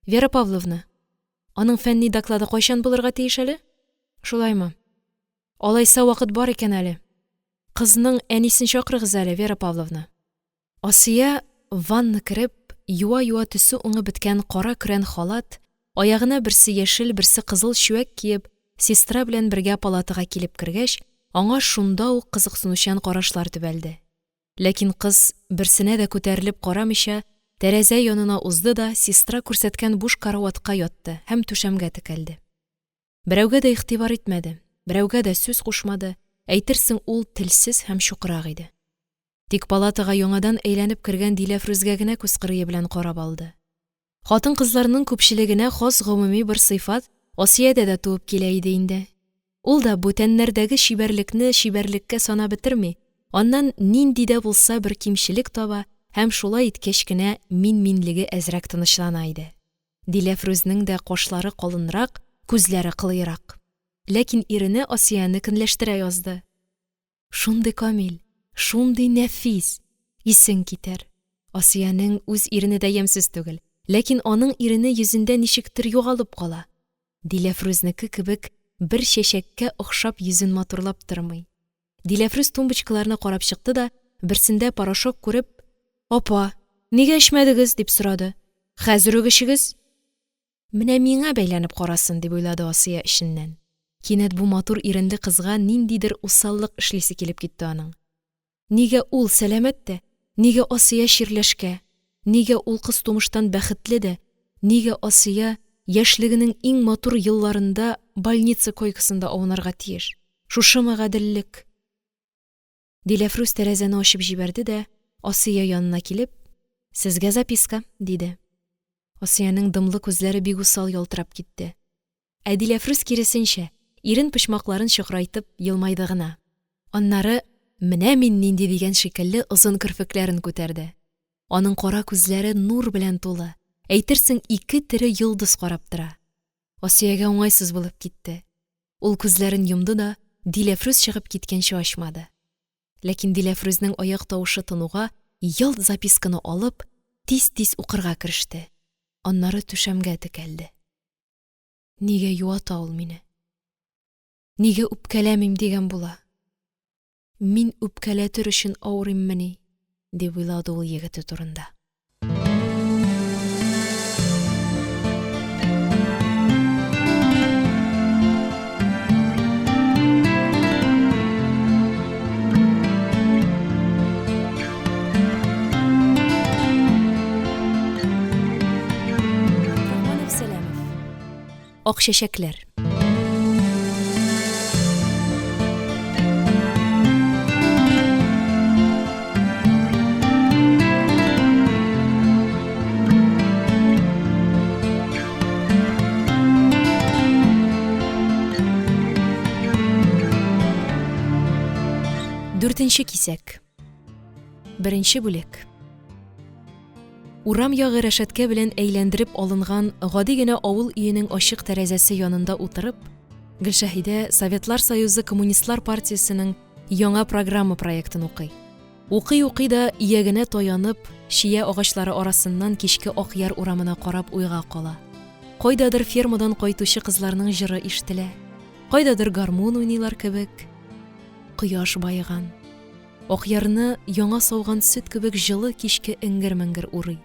Вера Павловна, аның фәнни доклады кайчан булырга тиеш әле? Шулаймы? Алайса вакыт бар икән әле. Кызның әнисен чакырыгыз әле, Вера Павловна. Асия, ванна кереп, юа-юа төсе уңып беткән кара көрән халат, аягына берсе яшел, берсе кызыл чүәк киеп, сестра белән бергә палатага килеп кергәч, аңа шунда ук кызыксынучан карашлар төбәлде. Ләкин кыз, берсенә дә күтәрелеп карамыйча, тәрәзә янына узды да сестра күрсәткән буш караватка ятты һәм түшәмгә текәлде. Берәүгә дә игътибар итмәде, берәүгә дә сүз кушмады, әйтерсең ул телсез һәм чукрак иде. Тик палатага яңадан әйләнеп кергән Диләфрүзгә генә күз кырые белән карап алды. Хатын-кызларның күпчелегенә хас гомуми бер сыйфат Асиядә дә туып килә иде инде. Ул да бүтәннәрдәге чибәрлекне чибәрлеккә санап бетерми, аннан нинди дә булса бер кимчелек таба һәм шулай иткәч кенә мин-минлеге әзрәк тынычлана иде. Диләфрүзнең дә кашлары калынрак, күзләре кылыйрак. Ләкин ирене Асияне көнләштерә язды. Шундый камил, шундый нәфис, исең китәр. Асиянең үз ирене дә ямьсез түгел, ләкин аның ирене йөзендә ничектер югалып кала. Диләфрүзнеке кебек бер чәчәккә охшап йөзен матурлап тормый. Диләфрүз тумбочкаларны карап чыкты да, берсендә порошок күреп: «Апа, нигә эчмәдегез?» – дип сорады. «Хәзер үк эчегез!» Менә миңа бәйләнеп карасын, дип уйлады Асия эченнән. Кинәт бу матур иренле кызга ниндидер усаллык эшлисе килеп китте аның. Нигә ул сәламәт тә, нигә Асия чирләшкә? Нигә ул кыз тумыштан бәхетле дә, нигә Асия яшьлегенең иң матур елларында больница койкасында аунарга тиеш? Шушымы гаделлек? Диләфрүз тәрәзәне ачып җибәрде дә, Асия янына килеп: – Сезгә записка, – диде. Асиянең дымлы күзләре бик усал ялтырап китте. Ә Диләфрүз, киресенчә, ирен почмакларын чокырайтып елмайды гына. Аннары, менә мин нинди дигән шикелле, озын керфекләрен күтәрде. Аның кара күзләре нур белән тулы, әйтерсең ике тере йолдыз карап тора. Асиягә уңайсыз булып китте. Ул күзләрен йомды да Диләфрүз чыгып киткәнче ачмады. Ләкин Диләфрүзнең аяк тавышы тынуга, ялт записканы алып, тиз-тиз укырга кереште. Аннары түшәмгә текәлде. Нигә юата ул мине? Нигә үпкәләмим дигән була? Мин үпкәләтер өчен авырыйммыни? дип уйлады ул егете турында. Абдрахманов Сәләмов. Ак чәчәкләр. Дүртенче кисәк. Беренче бүлек. Урам ягы рәшәткә белән әйләндереп алынган гади генә авыл өенең ачык тәрәзәсе янында утырып, Гөлшәһидә Советлар Союзы Коммунистлар партиясенең яңа программа проектын укый. Укый-укый да иягенә таянып, чия агачлары арасыннан кичке Акъяр урамына карап уйга кала. Кайдадыр фермадан кайтучы кызларның җыры ишетелә, кайдадыр гармун уйныйлар кебек. Кояш баеган. Акъярны яңа сауган сөт кебек җылы кичке эңгер-меңгер урый.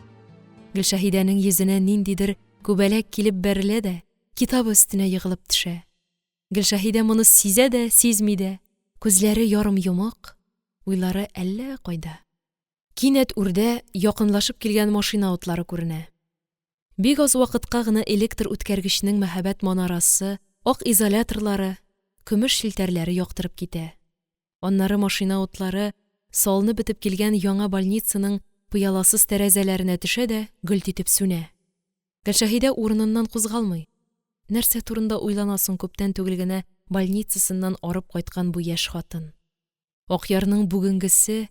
Гөлшәһидәнең йөзенә ниндидер күбәләк килеп бәрелә дә, китабы өстенә егылып төшә. Гөлшәһидә моны сизә дә, сизми дә. Күзләре ярым йомык, уйлары әллә кайда. Кинәт үрдә якынлашып килгән машина утлары күренә. Бик аз вакытка гына электр үткәргечнең мәһабәт манарасы, ак изоляторлары, көмеш челтәрләре яктырып китә. Аннары машина утлары салынып бетеп килгән яңа больницаның пыяласыз тәрәзәләренә төшә дә гөлт итеп сүнә. Гөлшәһидә урыныннан кузгалмый. Нәрсә турында уйлана соң күптән түгел генә больницасыннан арып кайткан бу яшь хатын? Акъярның бүгенгесе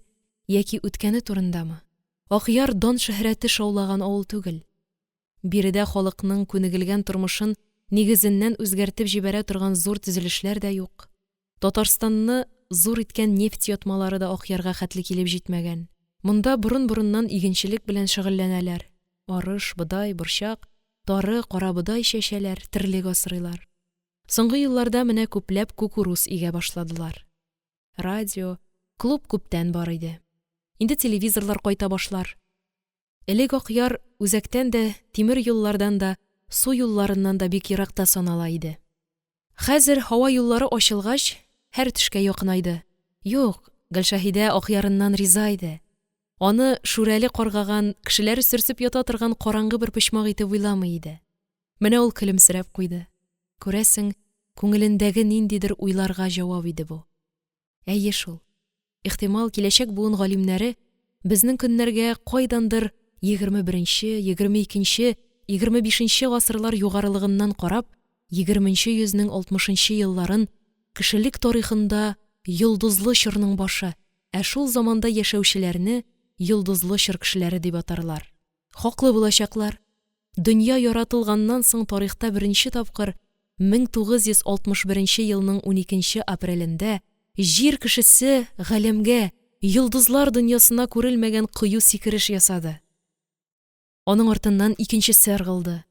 яки үткәне турындамы? Акъяр дан-шөһрәте шаулаган авыл түгел. Биредә халыкның күнегелгән тормышын нигезеннән үзгәртеп җибәрә торган зур төзелешләр дә юк. Татарстанны зур иткән нефть ятмалары да Акъярга хәтле килеп җитмәгән. Монда борын-борыннан игенчелек белән шөгыльләнәләр, арыш, бодай, борчак, тары, карабодай чәчәләр, терлек асрыйлар. Соңгы елларда менә күпләп кукуруз игә башладылар. Радио, клуб күптән бар иде. Инде телевизорлар кайта башлар. Элек Акъяр үзәктән дә, тимер юллардан да, су юлларыннан да бик еракта санала иде. Хәзер һава юллары ачылгач, һәр төшкә якынайды. Юк, Гөлшәһидә Акъярыннан риза иде. Аны Шүрәле каргаган, кешеләр сөрсеп ята торган караңгы бер почмак итеп уйламый иде. Менә ул көлемсерәп куйды. Күрәсең, күңелендәге ниндидер уйларга җавап иде бу. Әйе шул. Ихтимал, киләчәк буын галимнәре безнең көннәргә кайдандыр 21-нче, 22-нче, 25-нче гасырлар югарылыгыннан карап, 20-нче йөзнең 60-нчы елларын кешелек тарихында йолдызлы чорның башы, ә шул заманда яшәүчеләрне йолдызлы чор кешеләре дип атарлар. Хаклы булачаклар. Дөнья яратылганнан соң тарихта беренче тапкыр 1961 нче елның уникенче апрелендә Җир кешесе галәмгә, йолдызлар дөньясына күрелмәгән кыю сикереш ясады. Аның артыннан икенчесе ыргылды.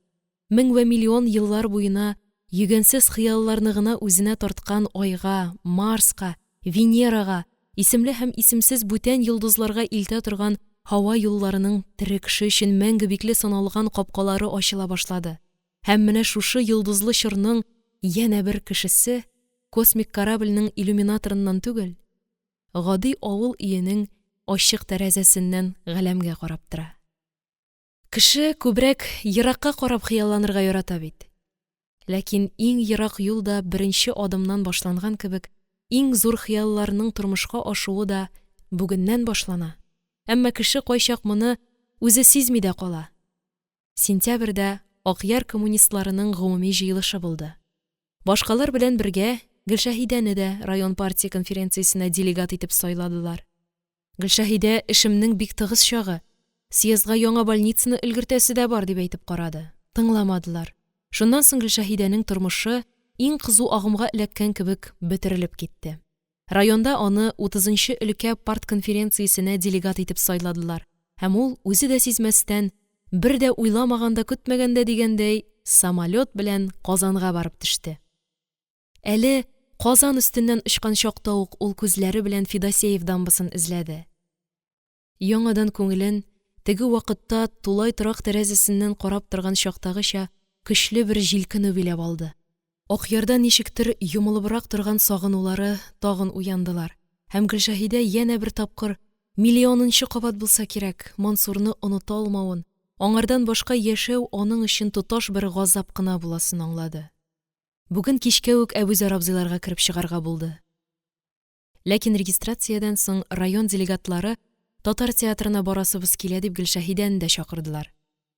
Мең вә миллион еллар буена йөгәнсез хыялларны гына үзенә тарткан Айга, Марска, Венерага, исемле һәм исемсез бүтән йолдызларга илтә торган һава юлларының тере кеше өчен мәңге бикле саналган капкалары ачыла башлады. Һәм менә шушы йолдызлы чорның янә бер кешесе космик корабльнең иллюминаторыннан түгел, гади авыл өенең ачык тәрәзәсеннән галәмгә карап тора. Кеше күбрәк еракка карап хыялланырга ярата бит. Ләкин иң ерак юл да беренче адымнан башланган кебек, иң зур хыялларның тормышка ашуы да бүгеннән башлана. Әмма кеше кайчак моны үзе сизми дә кала. Сентябрьдә Акъяр коммунистларының гомуми җыелышы булды. Башкалар белән бергә Гөлшәһидәне дә район партия конференциясенә делегат итеп сайладылар. Гөлшәһидә, эшемнең бик тыгыз чагы, съездга яңа больницаны өлгертәсе дә бар, дип әйтеп карады – тыңламадылар. Шуннан соң Гөлшәһидәнең тормышы, иң кызу агымга эләккән кебек, бөтерелеп китте. Районда аны утызынчы өлкә партконференциясенә делегат итеп сайладылар һәм ул, үзе дә сизмәстән, бер дә уйламаганда-көтмәгәндә дигәндәй, самолёт белән Казанга барып төште. Әле Казан өстеннән очкан чакта ук ул күзләре белән Федосеев дамбасын эзләде. Яңадан күңелен теге вакытта тулай торак тәрәзәсеннән карап торган чактагыча көчле бер җилкенү биләп алды. Акъярда ничектер йомылыбрак торган сагынулары тагын уяндылар һәм Гөлшәһидә янә бер тапкыр, миллионынчы кабат булса кирәк, Мансурны оныта алмавын, аңардан башка яшәү аның өчен тоташ бер газап кына буласын аңлады. Бүген кичкә үк Әбүзәр абзыйларга кереп чыгарга булды. Ләкин регистрациядән соң район делегатлары татар театрына барасыбыз килә дип Гөлшәһидәне дә чакырдылар.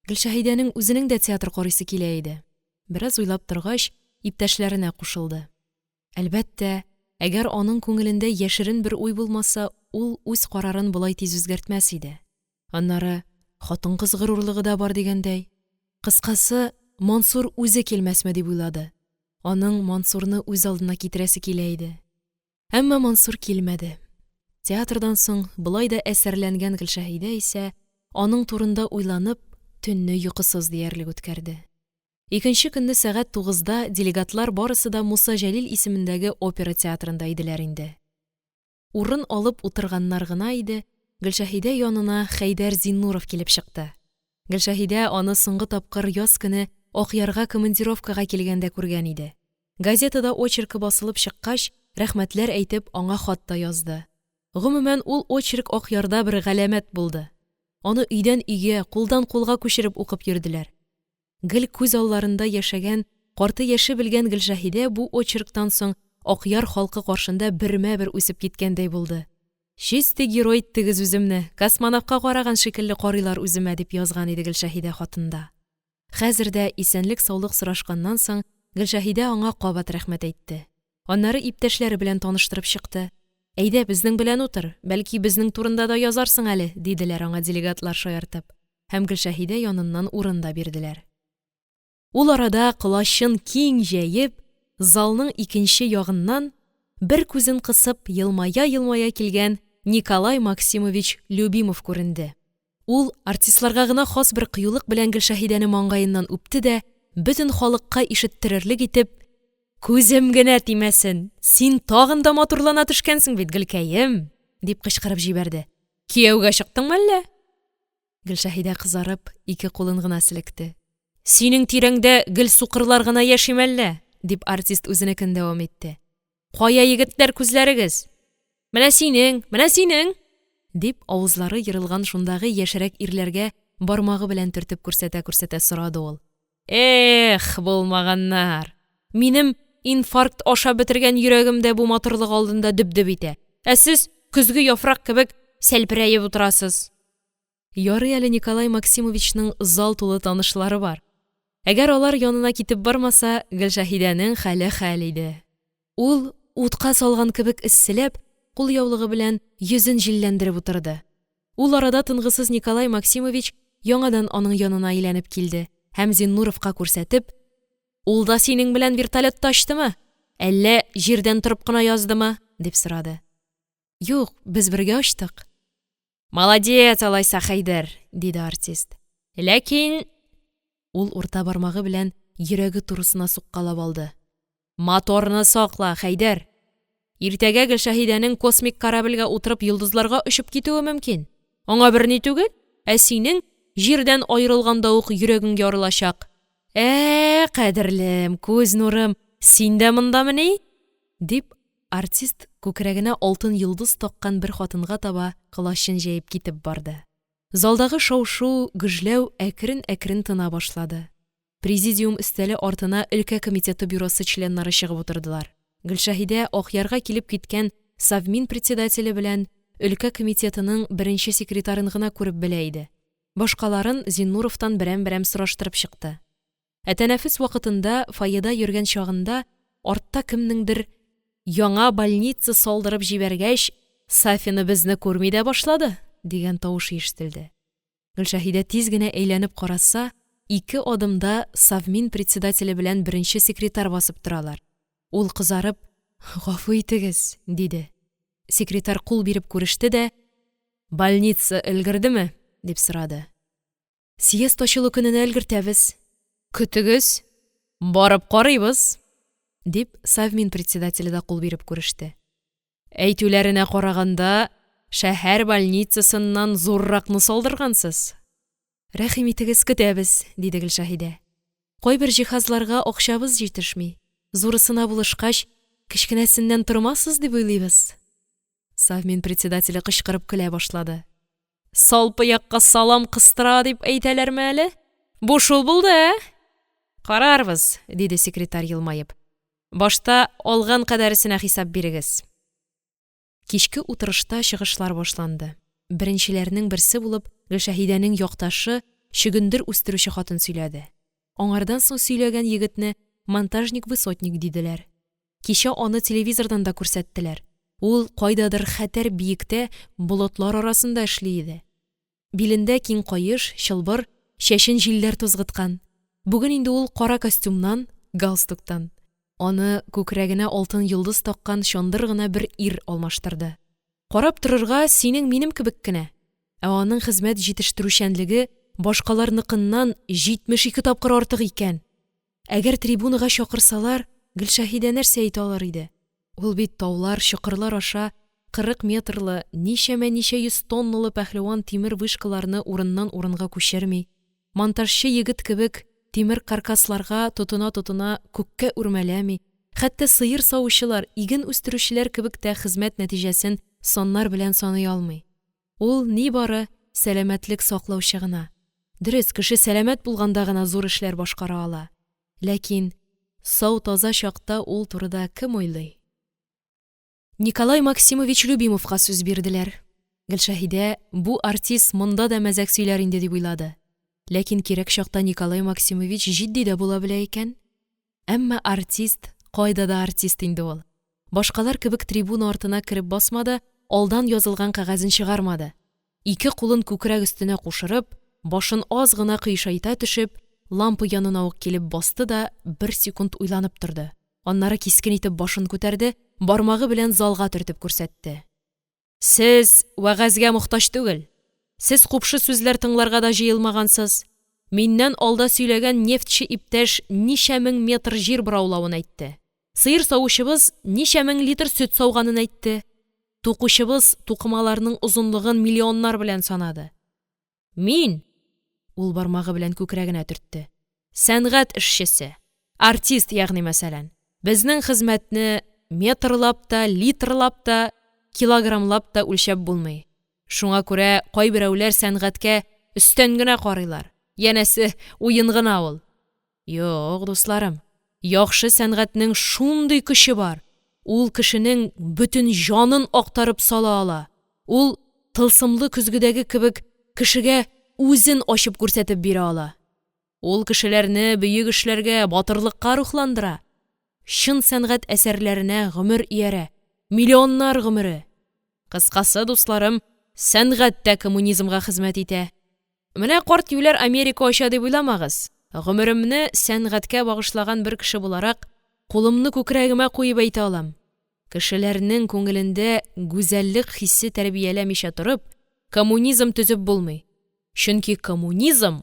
Гөлшәһидәнең үзенең дә театр карыйсы килә иде. Бераз уйлап торгач, иптәшләренә кушылды. Әлбәттә, әгәр аның күңелендә яшерен бер уй булмаса, ул үз карарын болай тиз үзгәртмәс иде. Аннары хатын-кыз горурлыгы да бар дигәндәй. Кыскасы, Мансур үзе килмәсме дип уйлады. Аның Мансурны үз алдына китерәсе килә иде. Әмма Мансур килмәде. Театрдан соң болай да әсәрләнгән Гөлшәһидә исә, аның турында уйланып, төнне йокысыз диярлек үткәрде. Икенче көнне сәгать тугызда делегатлар барысы да Муса Җәлил исемендәге опера театрында иделәр инде. Урын алып утырганнар гына иде, Гөлшәһидә янына Хәйдәр Зиннуров килеп чыкты. Гөлшәһидә аны соңгы тапкыр яз көне Акъярга командировкага килгәндә күргән иде. Газетада очеркы басылып чыккач, рәхмәтләр әйтеп, аңа хат та язды. Гомумән, ул очерк Акъярда бер галәмәт булды. Аны өйдән өйгә, кулдан кулга күчереп укып йөрделәр. Гел күз алларында яшәгән, карты-яше белгән Гөлшәһидә бу очерктан соң Акъяр халкы каршында бермә-бер үсеп киткәндәй булды. Чистый герой иттегез үземне, космонавтка караган шикелле карыйлар үземә, дип язган иде Гөлшәһидә хатында. Хәзер дә, исәнлек-саулык сорашканнан соң, Гөлшәһидә аңа кабат рәхмәт әйтте. Аннары иптәшләре белән таныштырып чыкты. Әйдә, безнең белән утыр, бәлки, безнең турында да язарсың әле, диделәр аңа делегатлар шаяртып. Һәм Гөлшәһидә яныннан урын да бирделәр. Ул арада колачын киң җәеп, залның икенче ягыннан, бер күзен кысып, елмая-елмая килгән Николай Максимович Любимов күренде. Ул артистларга гына хас бер кыюлык белән Гөлшәһидәне маңгаеннан үпте дә, бөтен халыкка ишеттерерлек итеп: Күзем генә тимәсен, син тагын да матурлана төшкәнсең бит, гөлкәем! – дип кычкырып җибәрде. Кияүгә чыктыңмы әллә? Гөлшәһидә, кызарып, ике кулын гына селекте. Синең тирәңдә гел сукырлар гына яшиме әллә? – дип, артист үзенекен дәвам итте. Кая, егетләр, күзләрегез? Менә синең, менә синең! – дип, авызлары ерылган шундагы яшьрәк ирләргә бармагы белән төртеп күрсәтә-күрсәтә сорады ул. Эх, булмаганнар! Минем инфаркт ашап бетергән йөрәгем дә бу матурлык алдында дөп-дөп итә. Ә сез көзге яфрак кебек сәлперәеп утырасыз. Ярый әле Николай Максимовичның зал тулы танышлары бар. Әгәр алар янына китеп бармаса, Гөлшәһидәнең хәле хәл иде. Ул, утка салган кебек эсселәп, кулъяулыгы белән йөзен җилләндереп утырды. Ул арада тынгысыз Николай Максимович яңадан аның янына әйләнеп килде һәм Зиннуровка күрсәтеп: – Ул да синең белән вертолетта очтымы, әллә җирдән торып кына яздымы? – дип сорады. – Юк, без бергә очтык. – Молодец, алайса, Хәйдәр! – диде артист. – Ләкин… – Ул урта бармагы белән йөрәге турысына суккалап алды. – Моторны сакла, Хәйдәр! Иртәгә Гөлшәһидәнең космик корабльгә утырып йолдызларга очып китүе мөмкин. Аңа берни түгел, ә синең җирдән аерылганда ук йөрәгең ярылачак. Ә, кадерлем, күз нурым, син дә мондамыни? – дип, артист күкрәгенә алтын йолдыз таккан бер хатынга таба колачын җәеп китеп барды. Залдагы шау-шу, гөжләү әкрен-әкрен тына башлады. Президиум өстәле артына өлкә комитеты бюросы членнары чыгып утырдылар. Гөлшәһидә Акъярга килеп киткән Совмин председателе белән өлкә комитетының беренче секретарен гына күреп белә иде, башкаларын Зиннуровтан берәм-берәм сораштырып чыкты. Ә тәнәфес вакытында, фойеда йөргән чагында, артта кемнеңдер: «Яңа больница салдырып җибәргәч, Сафина безне күрми дә башлады», – дигән тавышы ишетелде. Гөлшәһидә тиз генә әйләнеп караса, ике адымда Совмин председателе белән беренче секретарь басып торалар. Ул, кызарып: – Гафу итегез! – диде. Секретарь кул биреп күреште дә: – Больница өлгердеме? – дип сорады. – Съезд ачылу көненә өлгертәбез. Көтегез, барып карыйбыз! – дип, Совмин председателе дә кул биреп күреште. Әйтүләренә караганда, шәһәр больницасыннан зурракны салдыргансыз. Рәхим итегез, көтәбез, диде Гөлшәһидә. Кайбер җиһазларга акчабыз җитешми, зурысына булышкач, кечкенәсеннән тормассыз дип уйлыйбыз. Совмин председателе кычкырып көлә башлады. – Салпы якка салам кыстыра дип әйтәләрме әле? Бу шул булды, ә? Карарбыз, – диде секретарь, елмаеп. – Башта алган кадәресенә хисап бирегез. Кичке утырышта чыгышлар башланды. Беренчеләрнең берсе булып Гөлшәһидәнең якташы, чөгендер үстерүче хатын сөйләде. Аңардан соң сөйләгән егетне монтажник-высотник диделәр. Кичә аны телевизордан да күрсәттеләр. Ул кайдадыр хәтәр биектә, болытлар арасында эшли иде. Билендә киң каеш, чылбыр, чәчен җилләр тузгыткан. Бүген инде ул кара костюмнан, галстуктан. Аны күкрәгенә алтын йолдыз таккан чандыр гына бер ир алмаштырды. Карап торырга синең-минем кебек кенә, ә аның хезмәт җитештерүчәнлеге башкаларныкыннан 72 тапкыр артык икән. Әгәр трибунага чакырсалар, Гөлшәһидә нәрсә әйтә алыр иде? Ул бит таулар, чокырлар аша 40 метрлы, ничәмә-ничә йөз тонналы пәһлеван тимер вышкаларны урыннан урынга күчерми, монтажчы егет кебек тимер каркасларга тотына-тотына күккә үрмәләми, хәтта сыер савучылар, иген үстерүчеләр кебек тә хезмәт нәтиҗәсен саннар белән саный алмый. Ул нибары сәламәтлек саклаучы гына. Дөрес, кеше сәламәт булганда гына зур эшләр башкара ала. Ләкин сау-таза чакта ул турыда кем уйлый? Николай Максимович Любимовка сүз бирделәр. Гөлшәһидә, бу артист монда да мәзәк сөйләр инде, дип уйлады. Ләкин кирәк чакта Николай Максимович җитди дә була белә икән. Әмма артист кайда да артист инде ул. Башкалар кебек трибуна артына кереп басмады, алдан язылган кәгазен чыгармады. Ике кулын күкрәк өстенә кушырып, башын аз гына кыйшайта төшеп, лампа янына ук килеп басты да бер секунд уйланып торды. Аннары кискен итеп башын күтәрде, бармагы белән залга төртеп күрсәтте. – Сез вәгазьгә мохтаҗ түгел. Сез купшы сүзләр тыңларга да җыелмагансыз. Миннән алда сөйләгән нефтьче иптәш ничә мең метр җир бораулавын әйтте. Сыер савучыбыз ничә мең литр сөт сауганын әйтте. Тукучыбыз тукымаларның озынлыгын миллионнар белән санады. Мин, ул бармагы белән күкрәгенә төртте, сәнгать эшчесе, артист, ягъни мәсәлән. Безнең хезмәтне метрлап та, литрлап та, килограммлап та үлчәп булмый. Шуңа күрә кайберәүләр сәнгатькә өстән генә карыйлар, янәсе, уен гына ул. Юк, дусларым, яхшы сәнгатьнең шундый көче бар, ул кешенең бөтен җанын актарып сала ала, ул, тылсымлы көзгедәге кебек, кешегә үзен ачып күрсәтеп бирә ала. Ул кешеләрне бөек эшләргә, батырлыкка рухландыра. Чын сәнгать әсәрләренә гомер иярә, миллионнар гомере. Кыскасы, дусларым, сәнгать тә коммунизмга хезмәт итә. Менә карт юләр Америка ача дип уйламагыз. Гомеремне сәнгатькә багышлаган бер кеше буларак, кулымны күкрәгемә куеп әйтә алам: кешеләрнең күңелендә гүзәллек хисе тәрбияләмичә торып, коммунизм төзеп булмый. Чөнки коммунизм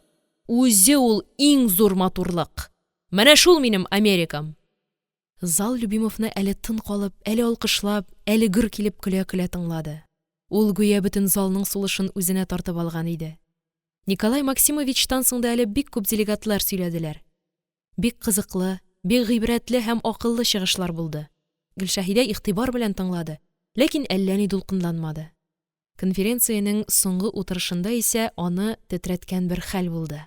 үзе ул иң зур матурлык. Менә шул минем Америкам! Зал Любимовны әле тын калып, әле алкышлап, әле гөр килеп көлә-көлә тыңлады. Ул гүя бөтен залның сулышын үзенә тартып алган иде. Николай Максимовичтан соң да әле бик күп делегатлар сөйләделәр. Бик кызыклы, бик гыйбрәтле һәм акыллы чыгышлар булды. Гөлшәһидә игътибар белән тыңлады, ләкин әллә ни дулкынланмады. Конференциянең соңгы утырышында исә аны тетрәткән бер хәл булды.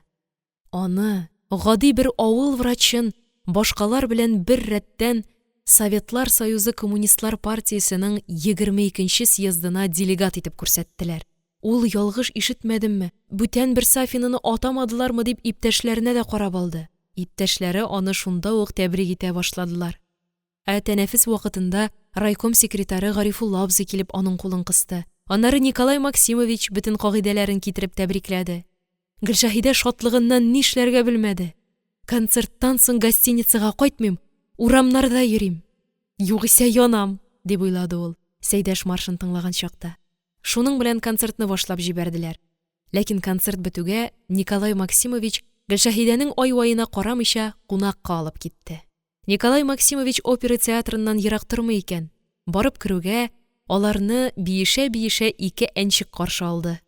Аны, гади бер авыл врачын, башкалар белән беррәттән Советлар Союзы Коммунистлар партиясенең 22 нче съездына делегат итеп күрсәттеләр. Ул, ялгыш ишетмәдемме, бүтән бер Сафинаны атамадылармы дип, иптәшләренә дә карап алды. Иптәшләре аны шунда ук тәбрик итә башладылар. Ә тәнәфес вакытында райком секретаре Гарифулла абзый килеп аның кулын кысты, аннары Николай Максимович бөтен кагыйдәләрен китереп тәбрикләде. Гөлшәһидә шатлыгыннан нишләргә белмәде. Концерттан соң гостиницага кайтмыйм, урамнарда йөрим, югыйсә янам, дип уйлады ул, Сәйдәш маршын тыңлаган чакта. Шуның белән концертны башлап җибәрделәр. Ләкин концерт бетүгә, Николай Максимович, Гөлшәһидәнең ай-ваена карамыйча, кунакка алып китте. Николай Максимович опера театрыннан ерак тормый икән. Барып керүгә, аларны, биешә-биешә, ике әнчек каршы алды.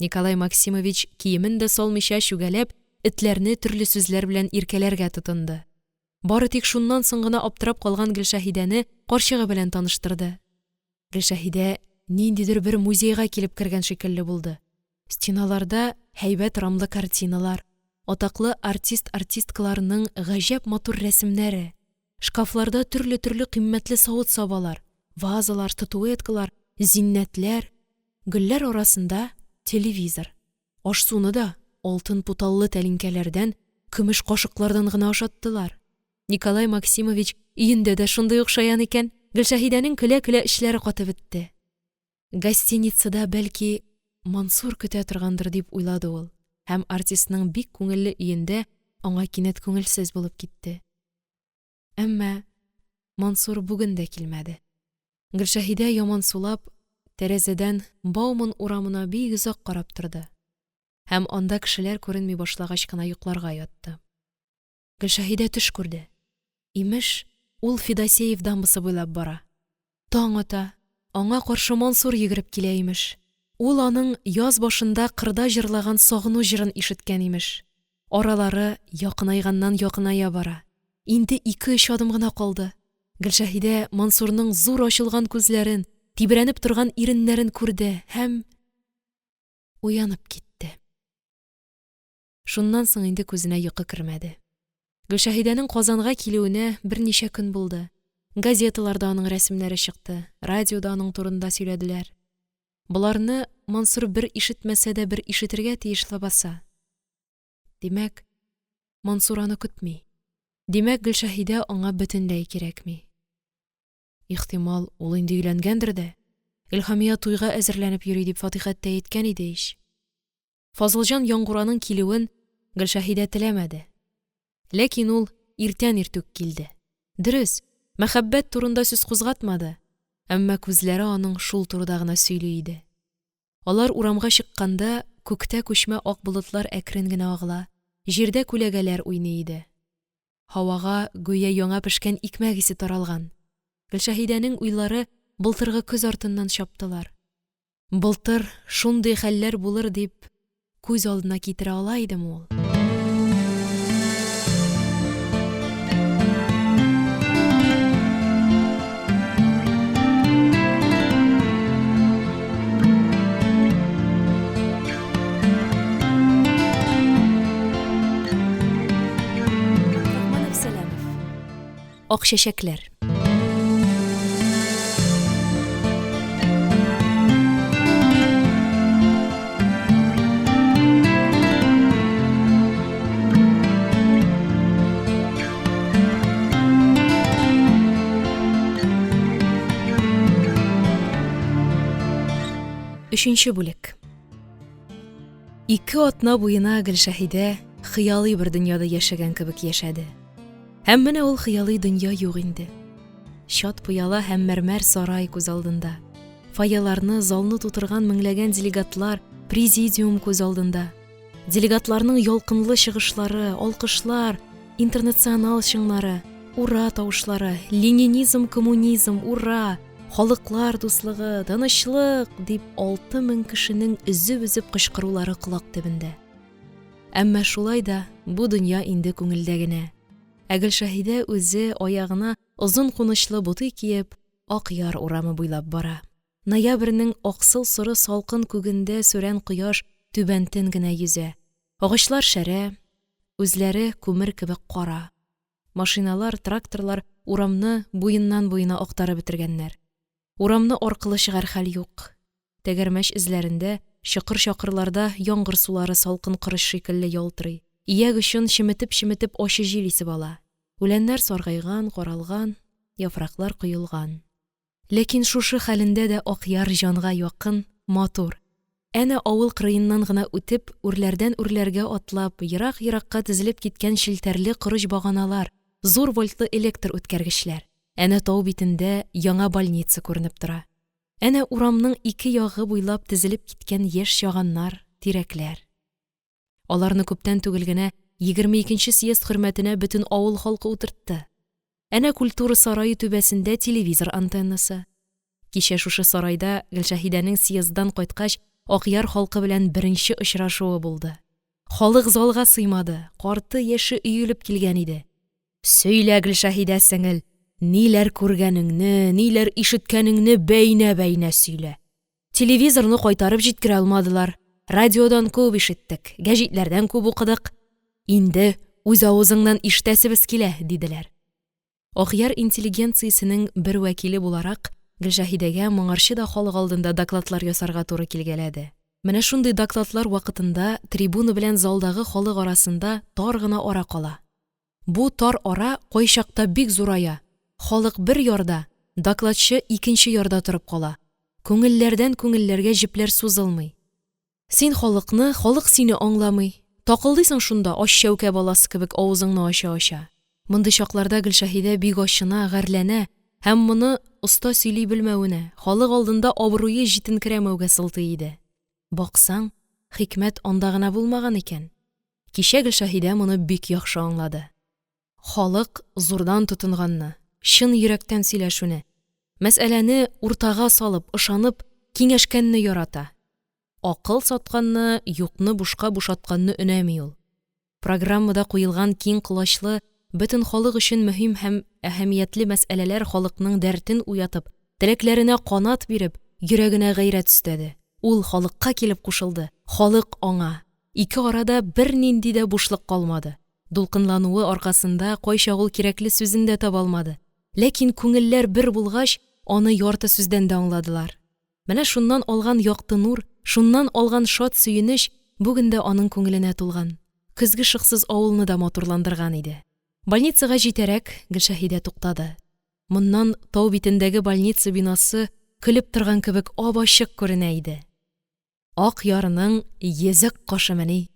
Николай Максимович, киемен дә салмыйча, чүгәләп, этләрне төрле сүзләр белән иркәләргә тотынды. Бары тик шуннан соң гына аптырап калган Гөлшәһидәне карчыгы белән таныштырды. Гөлшәһидә ниндидер бер музейга килеп кергән шикелле булды. Стеналарда һәйбәт рамлы картиналар, атаклы артист-артисткаларның гаҗәп матур рәсемнәре, шкафларда төрле-төрле кыйммәтле савыт-сабалар, вазалар, статуэткалар, зиннәтләр, гөлләр арасында телевизор. Аш-суны да алтын путаллы тәлинкәләрдән, көмеш кашыклардан гына ашаттылар. Николай Максимович өендә дә шундый ук шаян икән, Гөлшәһидәнең көлә-көлә эчләре катып бетте. Гостиницада, бәлки, Мансур көтә торгандыр, дип уйлады ул һәм артистның бик күңелле өендә аңа кинәт күңелсез булып китте. Әмма Мансур бүген дә килмәде. Гөлшәһидә, ямансулап, тәрәзәдән Бауман урамына бик озак карап торды һәм анда кешеләр күренми башлагач кына йокларга ятты. Гөлшәһидә төш күрде. Имеш, ул Федосеев дамбасы буйлап бара. Таң ата, аңа каршы Мансур йөгереп килә, имеш. Ул аның яз башында кырда җырлаган сагыну җырын ишеткән, имеш. Аралары якынайганнан-якыная бара. Инде ике-өч адым гына калды. Гөлшәһидә Мансурның зур ачылган күзләрен, тибрәнеп торган иреннәрен күрде һәм… уянып китте. Шуннан соң инде күзенә йокы кермәде. Гөлшәһидәнең Казанга килүенә берничә көн булды. Газеталарда аның рәсемнәре чыкты, радиода аның турында сөйләделәр. Боларны Мансур бер ишетмәсә дә бер ишетергә тиеш ләбаса. Димәк, Мансур аны көтми. Димәк, Гөлшәһидә аңа бөтенләй кирәкми. Ихтимал, ул инде өйләнгәндер дә. Илһамия туйга әзерләнеп йөри дип Фатихәттәй әйткән иде ич. Фазылҗан Яңгураның килүен Гөлшәһидә теләмәде. Ләкин ул иртән иртүк килде. Дөрес, мәхәббәт турында сүз кузгатмады, әмма күзләре аның шул турыда гына сөйли иде. Алар урамга чыкканда, күктә күчмә ак болытлар әкрен генә агыла, җирдә күләгәләр уйный иде. Һавага гүя яңа пешкән икмәк исе таралган. Гөлшәһидәнең уйлары былтыргы көз артыннан чаптылар. Былтыр шундый хәлләр булыр дип күз алдына китерә ала идеме ул? Рахманов Сәләмов. Ак чәчәкләр. Өченче бүлек. Ике атна буена Гөлшәһидә хыялый бер дөньяда яшәгән кебек яшәде. Һәм менә ул хыялый дөнья юк инде. Чат пыяла һәм мәрмәр сарай күз алдында. Фойеларны, залны тутырган меңләгән делегатлар, президиум күз алдында. Делегатларның ялкынлы чыгышлары, алкышлар, интернационал чыңнары, ура тавышлары, ленинизм, коммунизм, ура, халыклар дуслыгы, тынычлык, дип 6000 кешенең өзеп-өзеп кычкырулары колак төбендә. Әмма шулай да бу дөнья инде күңелдә генә. Ә Гөлшәһидә үзе аягына озын кунычлы ботый киеп, Акъяр урамы буйлап бара. Ноябрьнең аксыл-соры салкын күгендә сүрән кояш түбәнтен генә йөзә. Агачлар шәрә, үзләре күмер кебек кара. Машиналар, тракторлар урамны буеннан-буена актарып бетергәннәр. Урамны аркылы чыгар хәл юк. Тәгәрмәч эзләрендә, чокыр-чакырларда яңгыр сулары салкын корыч шикелле ялтырый, ияк очын чеметеп-чеметеп ачы җил исеп ала. Үләннәр саргайган, каралган, яфраклар коелган. Ләкин шушы хәлендә дә Акъяр җанга якын, матур. Әнә авыл кырыеннан гына үтеп, үрләрдән үрләргә атлап, ерак-еракка тезелеп киткән челтәрле корыч баганалар, зур вольтлы электр үткәргечләр. Әнә тау битендә яңа больница күренеп тора. Әнә урамның ике ягы буйлап тезелеп киткән яшь чаганнар, тирәкләр. Аларны күптән түгел генә 22 нче съезд хөрмәтенә бөтен авыл халкы утыртты. Әнә культура сарае түбәсендә телевизор антеннасы. Кичә шушы сарайда Гөлшәһидәнең съезддан кайткач Акъяр халкы белән беренче очрашуы булды. Халык залга сыймады, карты-яше өелеп килгән иде. Сөйлә, Гөлшәһидә сеңел, ниләр күргәнеңне, ниләр ишеткәнеңне бәйнә-бәйнә сөйлә. Телевизорны кайтарып җиткерә алмадылар. Радиодан күп ишеттек, гәҗитләрдән күп укыдык. Инде үз авызыңнан ишетәсебез килә, диделәр. Ахияр интеллигенциясенең бер вәкиле буларак, Гөлшәһидәгә моңарчы да халык алдында докладлар ясарга туры килгәләде. Менә шундый докладлар вакытында трибуна белән залдагы халык арасында тар гына ара кала. Бу тар ара кайчакта бик зурая, халык бер ярда, докладчы икенче ярда торып кала, күңелләрдән күңелләргә җепләр сузылмый. Син халыкны, халык сине аңламый. Такылдыйсың шунда, ач чәүкә баласы кебек авызыңны ача-ача. Мондый чакларда Гөлшәһидә бик ачына, гарьләнә һәм моны оста сөйли белмәвенә, халык алдында абруе җитенкерәмәүгә сылтый иде. Баксаң, хикмәт анда гына булмаган икән. Кичә Гөлшәһидә моны бик яхшы аңлады. Халык зурдан тотынганны, чын йөрәктән сөйләшүне, мәсьәләне уртага салып, ышанып, киңәшкәнне ярата. Акыл сатканны, юкны бушка бушатканны өнәми ул. Программада куелган киң колачлы, бөтен халык өчен мөһим һәм әһәмиятле мәсьәләләр халыкның дәртен уятып, теләкләренә канат биреп, йөрәгенә гайрәт өстәде. Ул халыкка килеп кушылды, халык аңа. Ике арада бернинди дә бушлык калмады. Дулкынлануы аркасында кайчак ул кирәкле сүзен дә таба алмады. Ләкин күңелләр бер булгач, аны ярты сүздән дә аңладылар. Менә шуннан алган якты нур, шуннан алган шат сөенеч бүген дә аның күңеленә тулган, көзге шыксыз авылны да матурландырган иде. Больницага җитәрәк, Гөлшәһидә туктады. Моннан тау битендәге больница бинасы көлеп торган кебек ап-ачык күренә иде. Ак ярның йөзек кашымыни!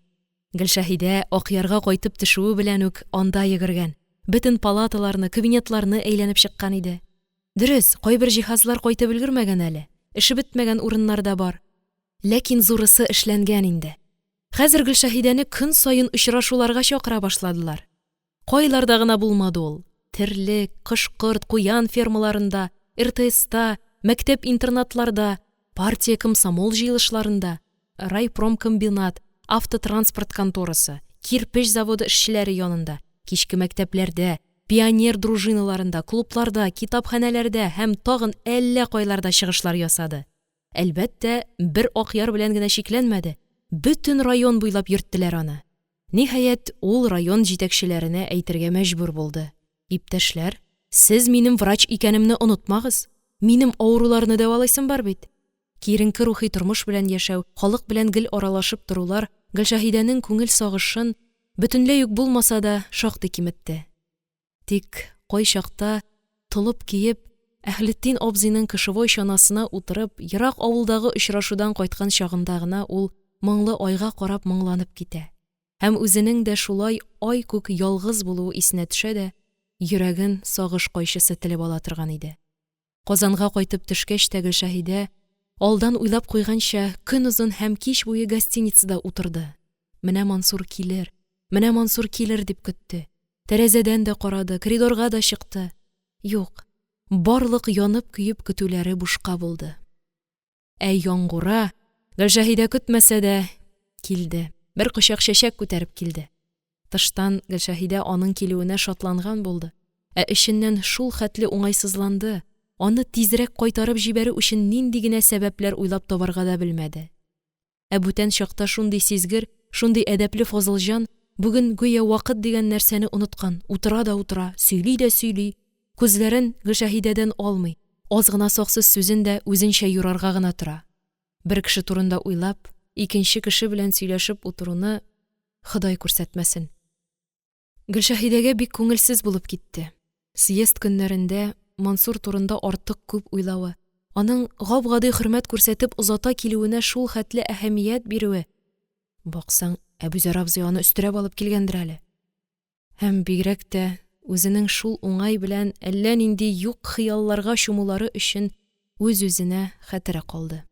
Гөлшәһидә Акъярга кайтып төшүе белән үк анда йөгергән, бөтен палаталарны, кабинетларны әйләнеп чыккан иде. Дөрес, кайбер җиһазлар кайтып өлгермәгән әле, эше бетмәгән урыннар да бар. Ләкин зурысы эшләнгән инде. Хәзер Гөлшәһидәне көн саен очрашуларга чакыра башладылар. Кайларда гына булмады ул, терлек, кош-корт, куян фермаларында, РТСта, мәктәп-интернатларда, партия-комсомол җыелышларында, райпромкомбинат, автотранспорт конторасы, кирпеч заводы эшчеләре янында, кичке мәктәпләрдә, пионер дружиналарында, клубларда, китапханәләрдә һәм тагын әллә кайларда чыгышлар ясады. Әлбәттә, бер Акъяр белән генә чикләнмәде, бөтен район буйлап йөрттеләр аны. Ниһаять, ул район җитәкчеләренә әйтергә мәҗбүр булды, Иптәшләр, сез минем врач икәнемне онытмагыз, минем авыруларны дәвалыйсым бар бит. Киеренке рухи тормыш белән яшәү, халык белән гел аралашып торулар Гөлшәһидәнең күңел сагышын, бөтенләй үк булмаса да, шактый киметте. Тик кайчакта, толып киеп, Әһлетдин абзыйның кошевой чанасына утырып, ерак авылдагы очрашудан кайткан чагында гына ул моңлы айга карап моңланып китә һәм үзенең дә шулай ай күк ялгыз булуы исенә төшә дә, йөрәген сагыш кайчысы телеп ала торган иде. Казанга кайтып төшкәч тә Гөлшәһидә, алдан уйлап куйганча, көнозын һәм кич буе гостиницада утырды. Менә Мансур килер, менә Мансур килер дип көтте. Тәрәзәдән дә карады, коридорга да чыкты. Юк, барлык янып-көеп көтүләре бушка булды. Ә Яңгура, Гөлшәһидә көтмәсә дә, килде. Бер кочак чәчәк күтәреп килде. Тыштан Гөлшәһидә аның килүенә шатланган булды, ә эченнән шул хәтле уңайсызланды, аны тизрәк кайтарып җибәрү өчен нинди генә сәбәпләр уйлап табарга да белмәде. Ә бүтән чакта шундый сизгер, шундый әдәпле Фазылҗан бүген гүя вакыт дигән нәрсәне оныткан, утыра да утыра, сөйли дә сөйли. Күзләрен Гөлшәһидәдән алмый, аз гына саксыз сүзен дә үзенчә юрарга гына тора. Бер кеше турында уйлап, икенче кеше белән сөйләшеп утыруны Ходай күрсәтмәсен. Гөлшәһидәгә бик күңелсез булып китте. Съезд көннәрендә Мансур турында артык күп уйлавы, аның гап-гади хөрмәт күрсәтеп озата килүенә шулхәтле әһәмият бирүе (баксаң, Әбүзәр абзый аны өстерәп алып килгәндер әле) һәм бигрәк тә үзенең шул уңай белән әллә нинди юк хыялларга чумулары өчен үз-үзенә хәтере калды.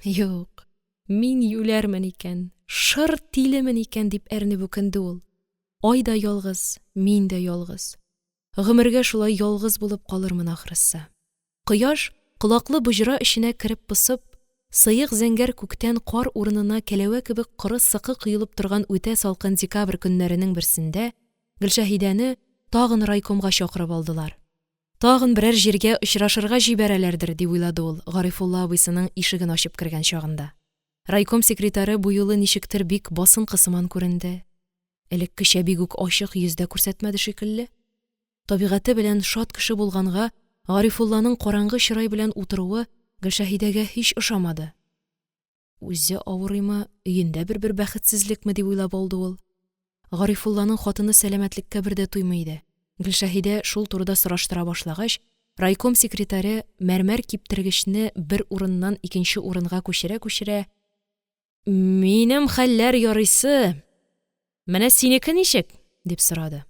Юк, мин юләрмен икән, шыр тилемен икән, дип әрнеп үкенде ул. Ай да ялгыз, мин дә ялгыз. Гомергә шулай ялгыз булып калырмын, ахрысы. Кояш, колаклы боҗра эченә кереп посып, сыек зәңгәр күктән кар урынына кәләвә кебек коры сыкы коелып торган үтә салкын декабрь көннәренең берсендә Гөлшәһидәне тагын райкомга чакырып алдылар. Тагын берәр җиргә очрашырга җибәрәләрдер, дип уйлады ул, Гарифулла абыйсының ишеген ачып кергән чагында. Райком секретаре бу юлы ничектер бик басынкы сыман күренде. Элеккечә бик үк ачык йөз дә күрсәтмәде шикелле. Табигате белән шат кеше булганга, Гарифулланың караңгы чырай белән утыруы Гөлшәһидәгә һич ошамады. Үзе авырыймы, өендә бер-бер бәхетсезлекме дип уйлап алды ул. Гарифулланың хатыны сәламәтлеккә бер дә туймый иде. Гөлшәһидә шул турыда сораштыра башлагач, райком секретаре мәрмәр киптергечне бер урыннан икенче урынга күчерә-күчерә: – Минем хәлләр ярыйсы, менә синеке ничек? – дип сорады.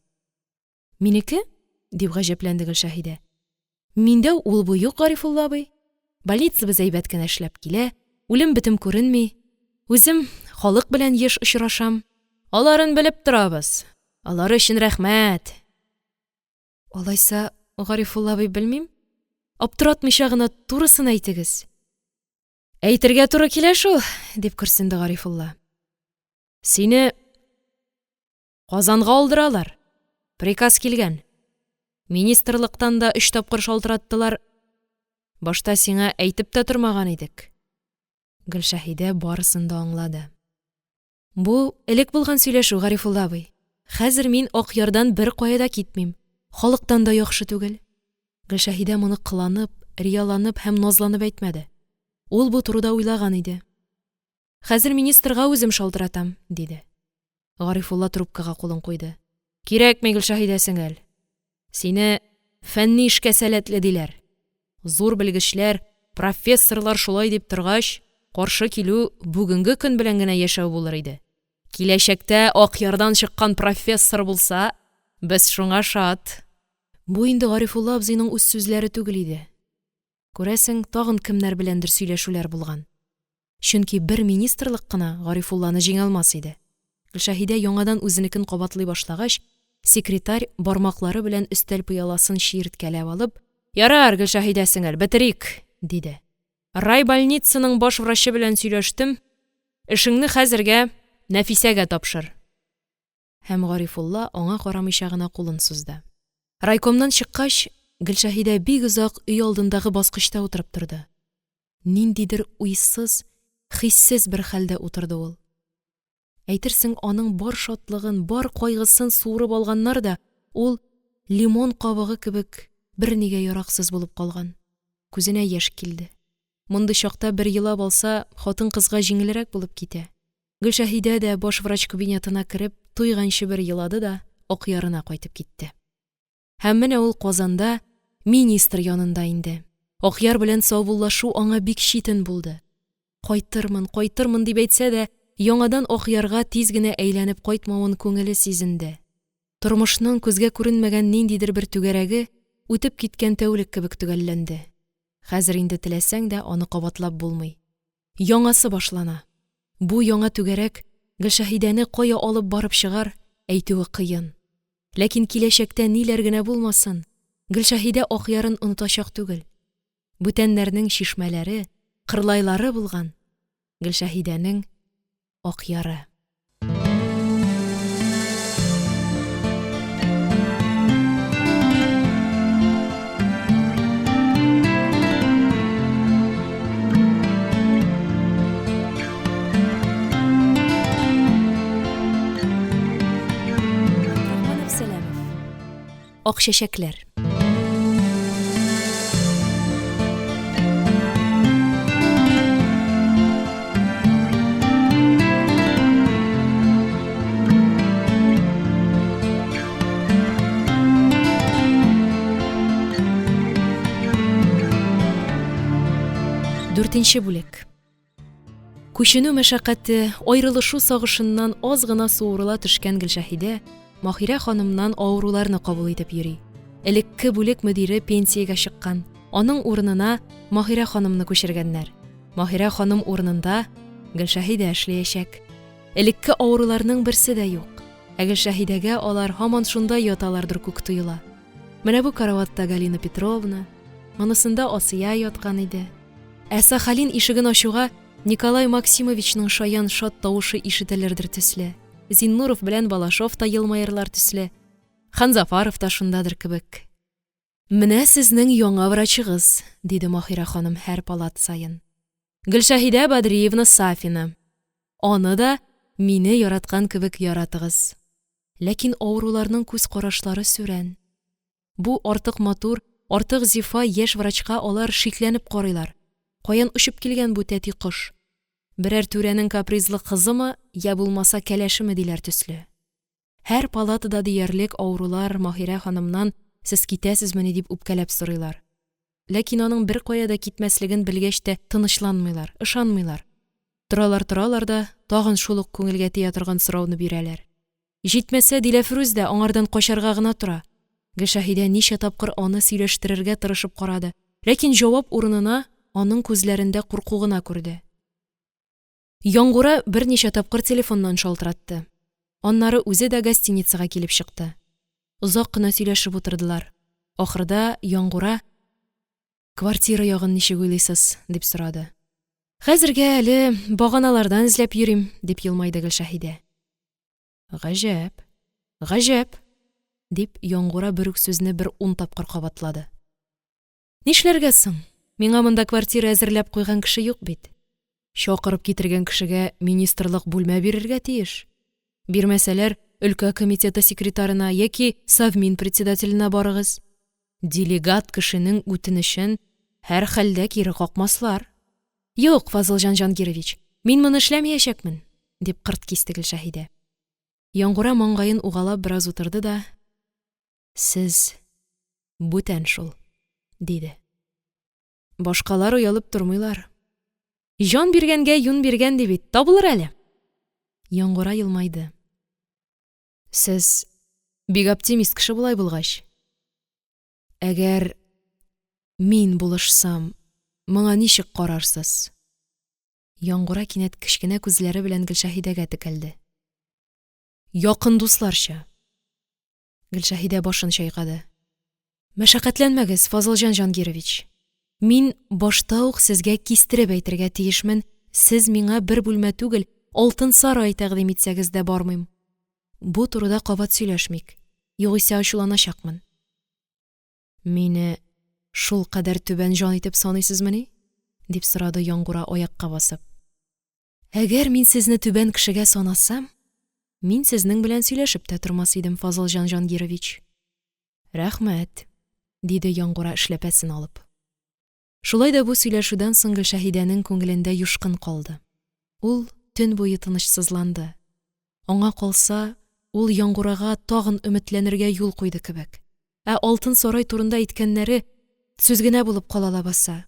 – Минеке? – дип гаҗәпләнде Гөлшәһидә. – Миндә ул-бу юк, Гарифулла абый. Больницабыз әйбәт кенә эшләп килә, үлем-бетем күренми. Үзем халык белән еш очрашам. Аларын белеп торабыз, алары өчен рәхмәт. Алайса, Гарифулла абый, белмим, аптыратмыйча гына турысын әйтегез. Әйтергә туры килә шул, дип көрсенде Гарифулла. Сине Казанга алдыралар. Приказ килгән. Министрлыктан да өч тапкыр шалтыраттылар. Башта сиңа әйтеп тә тормаган идек. Гөлшәһидә барысын да аңлады. Бу элек булган сөйләшү, Гарифулла абый. Хәзер мин Акъярдан беркая да китмим. Халыктан да яхшы түгел. Гөлшәһидә моны кыланып, рияланып һәм назланып әйтмәде. Ул бу турыда уйлаган иде. Хәзер министрга үзем шалтыратам, диде. Гарифулла трубкага кулын куйды. Кирәкми, Гөлшәһидә сеңел. Сине фәнни эшкә сәләтле диләр. Зур белгечләр, профессорлар шулай дип торгач, каршы килү бүгенге көн белән генә яшәү булыр иде. Киләчәктә Акъярдан чыккан профессор булса, без шуңа шат. Бу инде Гарифулла абзыйның үз сүзләре түгел иде. Күрәсең, тагын кемнәр беләндер сөйләшүләр булган. Чөнки бер министрлык кына Гарифулланы җиңә алмас иде. Гөлшәһидә яңадан үзенекен кабатлый башлагач, секретарь, бармаклары белән өстәл пыяласын чиерткәләп алып: – Ярар, Гөлшәһидә сеңел, бетерик, – диде. – Райбольницаның баш врачы белән сөйләштем, эшеңне хәзергә Нәфисәгә тапшыр. Һәм Гарифулла аңа карамыйча гына кулын сузды. Райкомнан чыккач, Гөлшәһидә бик озак өйалдындагы баскычта утырып торды. Ниндидер уйсыз, хиссез бер хәлдә утырды ул. Әйтерсең аның бар шатлыгын, бар кайгысын суырып алганнар да, ул, лимон кабыгы кебек, бернигә яраксыз булып калган. Күзенә яшь килде. Мондый чакта бер елап алса, хатын-кызга җиңелрәк булып китә. Гөлшәһидә дә баш врач кабинетына кереп, туйганчы бер елады да Акъярына кайтып китте. Һәм менә ул Казанда, министр янында инде. Акъяр белән саубуллашу аңа бик читен булды. Кайтырмын, кайтырмын дип әйтсә дә, яңадан Акъярга тиз генә әйләнеп кайтмавын күңеле сизенде. Тормышның күзгә күренмәгән ниндидер бер түгәрәге үтеп киткән тәүлек кебек төгәлләнде. Хәзер инде теләсәң дә аны кабатлап булмый. Яңасы башлана. Бу яңа түгәрәк Гөлшәһидәне кая алып барып чыгар, әйтүе кыен. Ләкин киләчәктә ниләр генә булмасын, Гөлшәһидә Акъярын онытачак түгел. Бүтәннәрнең чишмәләре, кырлайлары булган Гөлшәһидәнең Акъяры. Ак чәчәкләр. Дүртенче бүлек. Күченү мәшәкате, аерылышу сагышыннан аз гына суырыла төшкән Гөлшәһидә Маһирә ханымнан авыруларны кабул итеп йөри. Элекке бүлек мөдире пенсиягә чыккан, аның урынына Маһирә ханымны күчергәннәр. Маһирә ханым урынында Гөлшәһидә эшләячәк. Элекке авыруларның берсе дә юк. Ә Гөлшәһидәгә алар һаман шунда яталардыр күк тоела. Менә бу караватта Галина Петровна, монысында Асия яткан иде. Ә Сахалин ишеген ачуга Николай Максимовичның шаян шат тавышы ишетелердер төсле. Зиннуров белән Балашов та елмаерлар төсле. Ханзафаров та шундадыр кебек. Менә сезнең яңа врачыгыз, диде Маһирә ханым һәр палат саен. Гөлшәһидә Бадриевна Сафина. Аны да мине яраткан кебек яратыгыз. Ләкин авыруларның күз карашлары сүрән. Бу артык матур, артык зифа яшь врачка алар шикләнеп карыйлар. Каян очып килгән бу тәти кош? Берәр түрәнең капризлы кызымы, йә булмаса кәләшеме диләр төсле. Һәр палатада диярлек авырулар Маһирә ханымнан сез китәсезмени дип үпкәләп сорыйлар. Ләкин аның беркая да китмәслеген белгәч тә тынычланмыйлар, ышанмыйлар. Торалар-торалар да тагын шул ук күңелгә тия торган сорауны бирәләр. Җитмәсә, Диләфрүз дә аңардан качарга гына тора. Гөлшәһидә ничә тапкыр аны сөйләштерергә тырышып карады, ләкин җавап урынына аның күзләрендә курку гына күрде. Яңгура берничә тапкыр телефоннан шалтыратты. Аннары үзе дә гостиницага килеп чыкты. Озак кына сөйләшеп утырдылар. Ахырда Яңгура: "Квартира ягын ничек уйлыйсыз?" – дип сорады. "Хәзергә әле баганалардан эзләп йөрим", – дип елмайды Гөлшәһидә. Гаҗәп, гаҗәп! – дип, Яңгура бер үк сүзне бер ун тапкыр кабатлады. Нишләргә соң? Миңа монда квартира әзерләп куйган кеше юк бит. Чакырып китергән кешегә министрлык бүлмә бирергә тиеш. Бирмәсәләр, өлкә комитеты секретарена яки Совмин председателенә барыгыз. Делегат кешенең үтенечен һәрхәлдә кире какмаслар. Юк, Фазылҗан Җангирович, мин моны эшләмәячәкмен, дип кырт кисте Гөлшәһидә. Яңгура маңгаен угалап бераз утырды да, Сез бүтән шул, диде. Башкалар оялып тормыйлар. Җан биргәнгә юн биргән ди бит, табылыр әле. Яңгура елмайды. Сез бик оптимист кеше болай булгач. Әгәр мин булышсам, моңа ничек карарсыз? Яңгура кинәт кечкенә күзләре белән Гөлшәһидәгә текәлде. Якын дусларча. Гөлшәһидә башын чайкады. Мәшәкатьләнмәгез, Фазылҗан Җангирович. Мин башта ук сезгә кистереп әйтергә тиешмен, сез миңа бер бүлмә түгел, алтын сарай тәкъдим итсәгез дә бармыйм. Бу турыда кабат сөйләшмик, югыйсә ачуланачакмын. Мине шулкадәр түбән җан итеп саныйсызмыни? дип сорады Яңгура, аякка басып. Әгәр мин сезне түбән кешегә санасам, мин сезнең белән сөйләшеп тә тормас идем, Фазылҗан Җангирович. Рәхмәт, диде Яңгура эшләпәсен алып. Шулай да бу сөйләшүдән соң Гөлшәһидәнең күңелендә юшкын калды. Ул төн буе тынычсызланды. Аңа калса, ул Яңгурага тагын өметләнергә юл куйды кебек. Ә алтын сарай турында әйткәннәре сүз генә булып кала лабаса.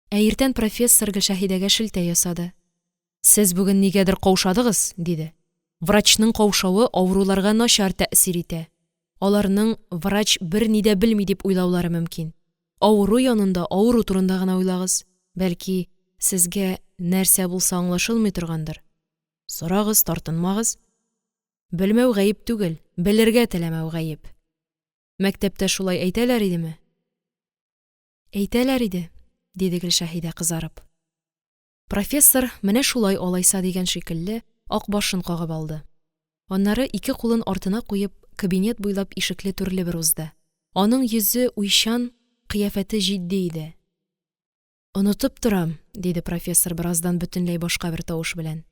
Ә иртән профессор Гөлшәһидәгә шелтә ясады. Сез бүген нигәдер каушадыгыз, диде. Врачның каушавы авыруларга начар тәэсир итә. Аларның врач берни дә белми дип уйлаулары мөмкин. Авыру янында авыру турында гына уйлагыз. Бәлки, сезгә нәрсә булса аңлашылмый торгандыр. Сорагыз, тартынмагыз. Белмәү гаеп түгел, белергә теләмәү гаеп. Мәктәптә шулай әйтәләр идеме? Әйтәләр иде, диде Гөлшәһидә, кызарып. Профессор, менә шулай алайса дигән шикелле, ак башын кагып алды. Аннары ике кулын артына куеп, кабинет буйлап ишекле-түрле бер узды. Аның йөзе уйчан, кыяфәте җитди иде. Онытып торам, диде профессор бераздан бөтенләй башка бер тавыш белән.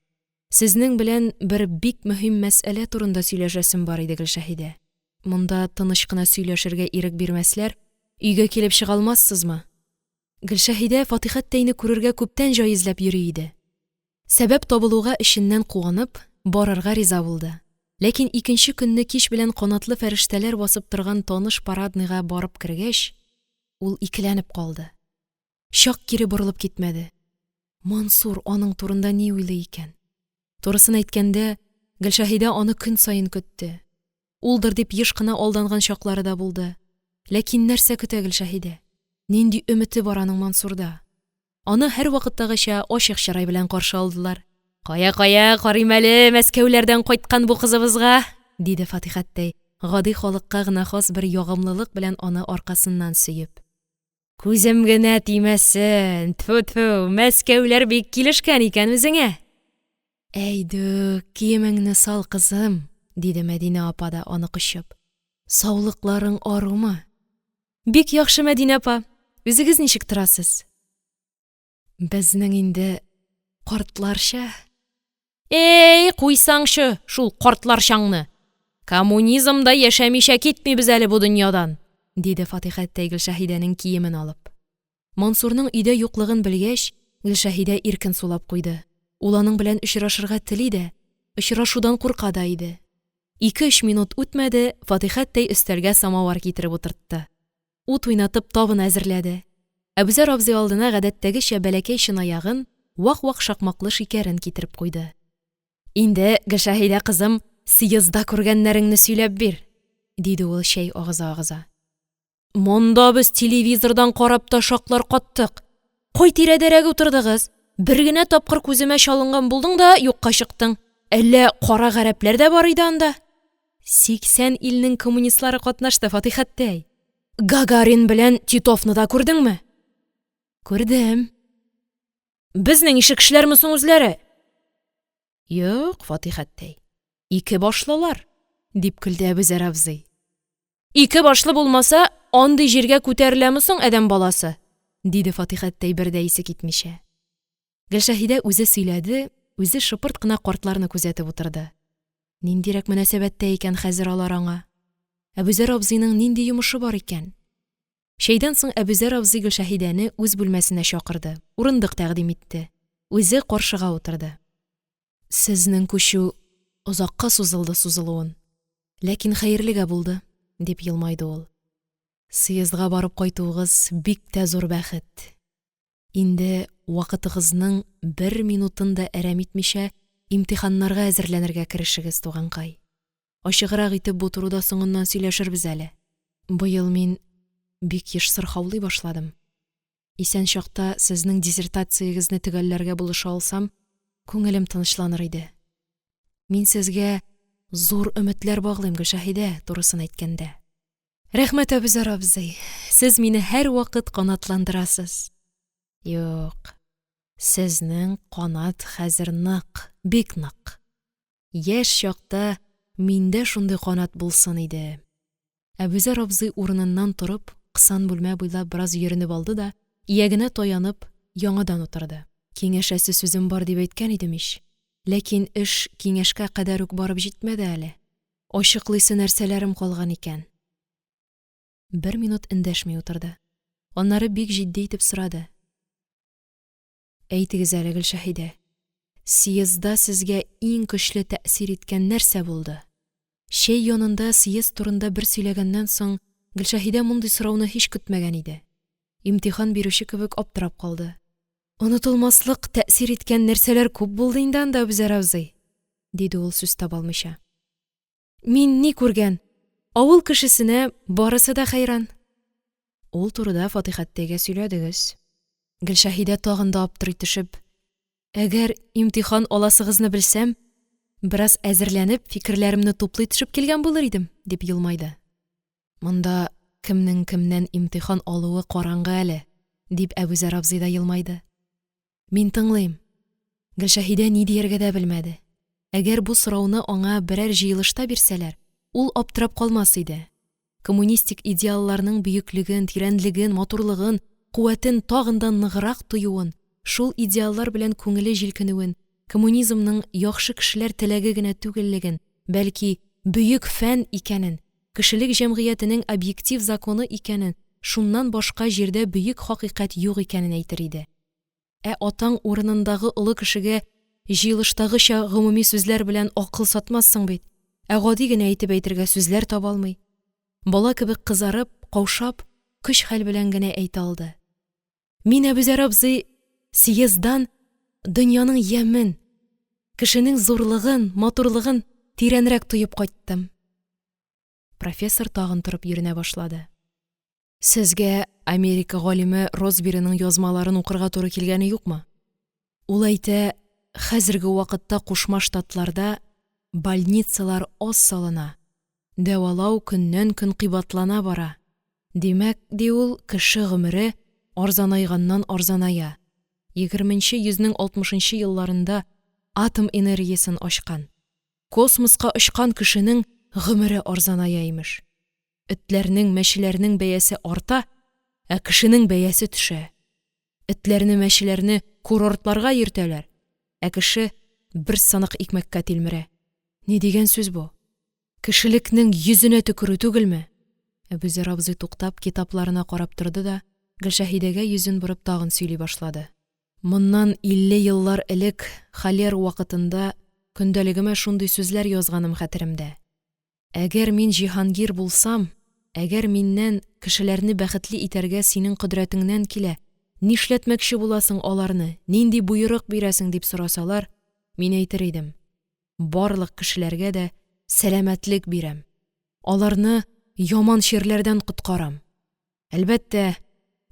Сезнең белән бер бик мөһим мәсьәлә турында сөйләшәсем бар иде, Гөлшәһидә. Монда тыныч кына сөйләшергә ирек бирмәсләр, өйгә килеп чыга алмассызмы? Гөлшәһидә Фатихәттәйне күрергә күптән җай эзләп йөри иде. Сәбәп табылуга эченнән куанып, барырга риза булды. Ләкин икенче көнне кич белән канатлы фәрештәләр басып торган таныш парадныйга барып кергәч, ул икеләнеп калды. Чак кире борылып китмәде. Мансур аның турында ни уйлый икән? Турысын әйткәндә, Гөлшәһидә аны көн саен көтте. Улдыр дип еш кына алданган чаклары да булды. Ләкин нәрсә көтә Гөлшәһидә? Нинди өмете бар аның Мансурда? Аны һәрвакыттагыча ачык чырай белән каршы алдылар. – Кая, кая, карыйм әле Мәскәүләрдән кайткан бу кызыбызга! – диде Фатихәттәй, гади халыкка гына хас бер ягымлылык белән аны аркасыннан сөеп. – Күзем генә тимәсен, тфү-тфү, Мәскәүләр бик килешкән икән үзеңә! – Әйдүк, киемеңне сал, кызым, – диде Мәдинә апа да, аны кочып. – Саулыкларың арумы? – Бик яхшы, Мәдинә апа, үзегез ничек торасыз? Безнең инде картларча… – Әй, куйсаңчы шул картларчаңны! Коммунизмда яшәмичә китмибез әле бу дөньядан, – диде Фатихәттәй, Гөлшәһидәнең киемен алып. Мансурның өйдә юклыгын белгәч, Гөлшәһидә иркен сулап куйды. Ул аның белән очрашырга тели дә, очрашудан курка да иде. Ике-өч минут үтмәде, Фатихәттәй өстәлгә самавыр китереп утыртты. Ут уйнатып табын әзерләде. Әбүзәр абзый алдына гадәттәгечә бәләкәй чынаягын, вак-вак шакмаклы шикәрен китереп куйды. – Инде, Гөлшәһидә кызым, съездда күргәннәреңне сөйләп бир, – диде ул, чәй агыза-агыза. – Монда без телевизордан карап та шаклар каттык. Кай тирәдәрәк утырдыгыз? Бер генә тапкыр күземә чалынган булдың да юкка чыктың. Әллә кара гарәпләр дә бар иде анда? 80 илнең коммунистлары катнашты, Фатихәттәй. Гагарин белән Титовны да күрдеңме? Күрдем. Безнең ише кешеләрме соң үзләре? Юк, Фатихәттәй, ике башлылар, дип көлде Әбүзәр абзый. Ике башлы булмаса, андый җиргә күтәреләме соң адәм баласы? диде Фатихәттәй, бер дә исе китмичә. Гөлшәһидә үзе сөйләде, үзе шыпырт кына картларны күзәтеп утырды. Ниндирәк мөнәсәбәттә икән хәзер алар аңа? Әбүзәр абзыйның нинди йомышы бар икән? Чәйдән соң Әбүзәр абзый Гөлшәһидәне үз бүлмәсенә чакырды, урындык тәкъдим итте. Үзе каршыга утырды. Сезнең күчү озакка сузылды сузылуын, ләкин хәерлегә булды, дип елмайды ул. Съездга барып кайтуыгыз бик тә зур бәхет. Инде вакытыгызның бер минутын да әрәм итмичә, имтиханнарга әзерләнергә керешегез, туганкай. Ачыграк итеп бу турыда соңыннан сөйләшербез әле. Быел мин бик еш сырхаулый башладым. Исән чакта сезнең диссертациягезне төгәлләргә булыша алсам, күңелем тынычланыр иде. Мин сезгә зур өметләр баглыйм, Гөлшәһидә, турысын әйткәндә. Рәхмәт, Әбүзәр абзый, сез мине һәрвакыт канатландырасыз. Юк, сезнең канат хәзер нык, бик нык. Яшь чакта миндә шундый канат булсын иде. Әбүзәр абзый урыныннан торып, кысан бүлмә буйлап бераз йөренеп алды да, иягенә таянып, яңадан утырды. Киңәшәсе сүзем бар дип әйткән идем ич, ләкин эш киңәшкә кадәр үк барып җитмәде әле. Ачыклыйсы нәрсәләрем калган икән. Бер минут эндәшми утырды. Аннары бик җитди итеп сорады. Әйтегез әле, Гөлшәһидә, съездда сезгә иң көчле тәэсир иткән нәрсә булды? Чәй янында съезд турында бер сөйләгәннән соң, Гөлшәһидә мондый сорауны һич көтмәгән иде. Имтихан бирүче кебек аптырап калды. Онытылмаслык тәэсир иткән нәрсәләр күп булды инде анда, Әбүзәр абзый, диде ул, сүз таба алмыйча. Мин ни күргән? Авыл кешесенә барысы да хәйран. Ул турыда Фатихәттәйгә сөйләдегез. Гөлшәһидә тагын да аптырый төшеп: – Әгәр имтихан аласыгызны белсәм, бераз әзерләнеп, фикерләремне туплый төшеп килгән булыр идем, – дип елмайды. Монда кемнең кемнән имтихан алуы караңгы әле, – дип, Әбүзәр абзый да елмайды. Мин тыңлыйм. Гөлшәһидә ни дияргә дә белмәде. Әгәр бу сорауны аңа берәр җыелышта бирсәләр, ул аптырап калмас иде. Коммунистик идеалларның бөеклеген, тирәнлеген, матурлыгын, куәтен тагын да ныграк тоюын, шул идеаллар белән күңеле җилкенүен, коммунизмның яхшы кешеләр теләге генә түгеллеген, бәлки бөек фән икәнен, кешелек җәмгыятенең объектив законы икәнен, шуннан башка җирдә бөек хакыйкать юк икәнен әйтер иде. Ә атаң урынындагы олы кешегә җыелыштагыча гомуми сүзләр белән акыл сатмассың бит, ә гади генә итеп әйтергә сүзләр таба алмый. Бала кебек кызарып, каушап, көч-хәл белән генә әйтә алды. Мин, Әбүзәр абзый, съезддан дөньяның ямен, кешенең зурлыгын, матурлыгын тирәнрәк тоеп кайттым. Профессор тагын торып йөренә башлады. Сезгә Америка галиме Розбериның язмаларын укырга туры килгәне юкмы? Ул әйтә, хәзерге вакытта Кушма Штатларда больницалар аз салына, дәвалау көннән-көн кыйбатлана бара. Димәк, ди ул, кеше гомере арзанайганнан-арзаная. Егерменче йөзнең алтмышынчы елларында атом энергиясен ачкан, космоска очкан кешенең гомере арзаная, имеш. Этләрнең, мәчеләрнең бәясе арта, ә кешенең бәясе төшә. Этләрне, мәчеләрне курортларга йөртәләр, ә кеше бер сынык икмәккә тилмерә. Ни дигән сүз бу? Кешелекнең йөзенә төкерү түгелме? Әбүзәр абзый туктап, китапларына карап торды да, Гөлшәһидәгә йөзен борып тагын сөйли башлады. Моннан 50 еллар элек холера вакытында көндәлегемә шундый сүзләр язганым хәтеремдә. Әгәр мин җиһангир булсам, әгәр миннән, кешеләрне бәхетле итәргә синең кодрәтеңнән килә, нишләтмәкче буласың аларны, нинди боерык бирәсең, дип сорасалар, мин әйтер идем, барлык кешеләргә дә сәламәтлек бирәм, аларны яман чирләрдән коткарам. Әлбәттә,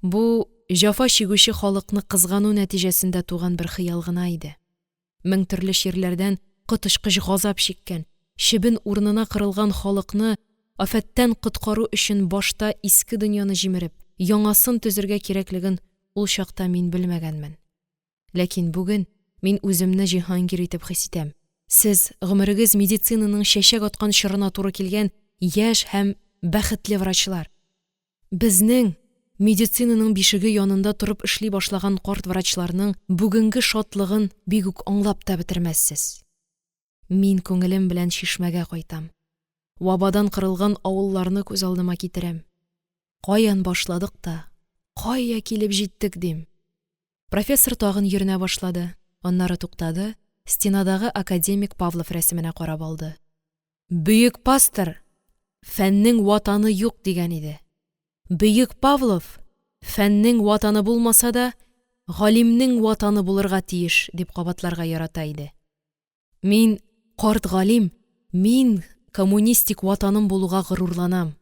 бу җәфа чигүче халыкны кызгану нәтиҗәсендә туган бер хыял гына иде. Мең төрле чирләрдән коточкыч газап чиккән, чебен урынына кырылган халыкны афәттән коткару өчен башта иске дөньяны җимереп, яңасын төзергә кирәклеген ул чакта мин белмәгәнмен. Ләкин бүген мин үземне җиһангир итеп хис итәм. Сез, гомерегез медицинаның чәчәк аткан чорына туры килгән яшь һәм бәхетле врачлар. Безнең, медицинаның бишеге янында торып эшли башлаган карт врачларның бүгенге шатлыгын бик үк аңлап та бетермәссез. Мин күңелем белән Чишмәгә кайтам. Вабадан кырылган авылларны күз алдыма китерәм. Каян башладык та, кая килеп җиттек, дим. Профессор тагын йөренә башлады, аннары туктады, стенадагы академик Павлов рәсеменә карап алды. Бөек пастор, фәннең ватаны юк, дигән иде. Бөек Павлов, фәннең ватаны булмаса да, галимнең ватаны булырга тиеш, дип кабатларга ярата иде. Мин, карт галим, мин коммунистик ватаным булуга горурланам.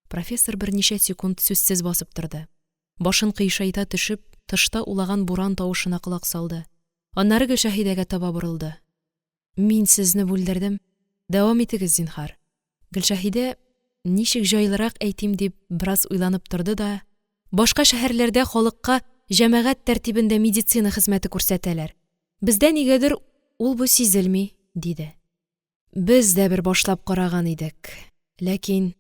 Профессор берничә секунд сүзсез басып торды. Башын кыйшайта төшеп, тышта улаган буран тавышына колак салды. Аннары Гөлшәһидәгә таба борылды. Мин сезне бүлдердем. Дәвам итегез, зинһар. Гөлшәһидә, ничек җайлырак әйтим дип, бераз уйланып торды да, Башка шәһәрләрдә халыкка җәмәгать тәртибендә медицина хезмәте күрсәтәләр. Бездә нигәдер ул-бу сизелми, диде. Без дә бер башлап караган идек. Ләкин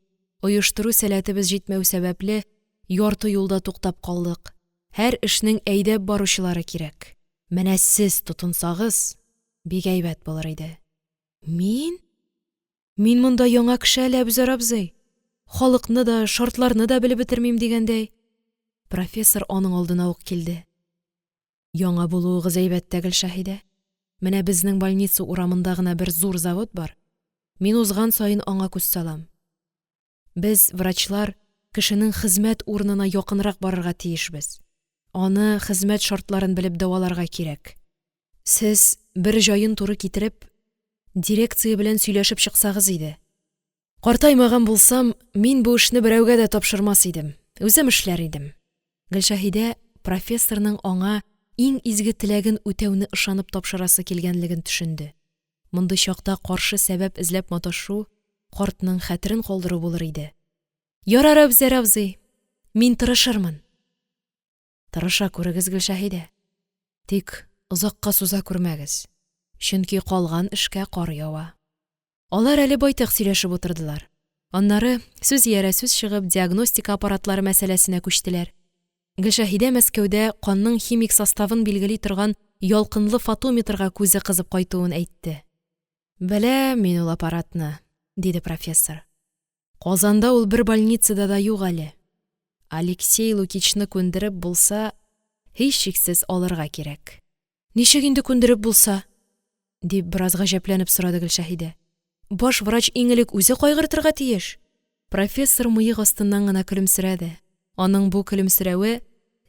оештыру сәләтебез җитмәү сәбәпле, ярты юлда туктап калдык. Һәр эшнең әйдәп баручылары кирәк. Менә сез тотынсагыз, бик әйбәт булыр иде. Мин? Мин монда яңа кеше әле, Әбүзәр абзый. Халыкны да, шартларны да белеп бетермим дигәндәй. Профессор аның алдына ук килде. Яңа булуыгыз әйбәт тә, Гөлшәһидә. Менә безнең больница урамында гына бер зур завод бар. Мин узган саен аңа күз салам. Без, врачлар, кешенең хезмәт урынына якынрак барырга тиешбез. Аны хезмәт шартларын белеп дәваларга кирәк. Сез, бер җаен туры китереп, дирекция белән сөйләшеп чыксагыз иде. Картаймаган булсам, мин бу эшне берәүгә дә тапшырмас идем, үзем эшләр идем. Гөлшәһидә профессорның аңа иң изге теләген үтәүне ышанып тапшырасы килгәнлеген төшенде. Мондый чакта каршы сәбәп эзләп маташу картның хәтерен калдыру булыр иде. Ярар, Әбзәр абзый, мин тырышырмын. Тырыша күрегез, Гөлшәһидә. Тик озакка суза күрмәгез, чөнки калган эшкә кар ява. Алар әле байтак сөйләшеп утырдылар. Аннары, сүз иярә сүз чыгып, диагностика аппаратлары мәсьәләсенә күчтеләр. Гөлшәһидә Мәскәүдә канның химик составын билгели торган ялкынлы фотометрга күзе кызып кайтуын әйтте. Беләм мин ул аппаратны, диде профессор. Казанда ул бер больницада да юк әле. Алексей Лукичны күндереп булса, һичшиксез алырга кирәк. Ничек инде күндереп булса? дип бераз гаҗәпләнеп сорады Гөлшәһидә. Баш врач иң элек үзе кайгыртырга тиеш. Профессор мыек астыннан гына көлемсерәде. Аның бу көлемсерәве,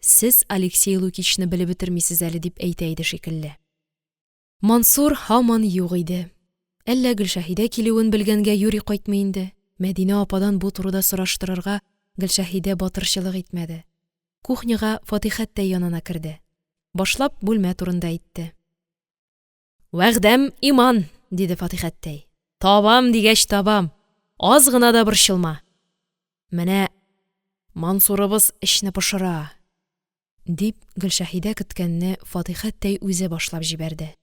Сез Алексей Лукичны белеп бетермисез әле, дип әйтә иде шикелле. Мансур һаман юк иде. Әллә Гөлшәһидә килүен белгәнгә юри кайтмый инде. Мәдинә ападан бу турыда сораштырырга Гөлшәһидә батырчылык итмәде. Кухняга Фатихәттәй янына керде. Башлап бүлмә турында әйтте. «Вәгъдәм – иман!» – диде Фатихәттәй. «Табам дигәч табам, аз гына да борчылма! Менә Мансурыбыз эчне пошыра», – дип, Гөлшәһидә көткәнне Фатихәттәй үзе башлап җибәрде.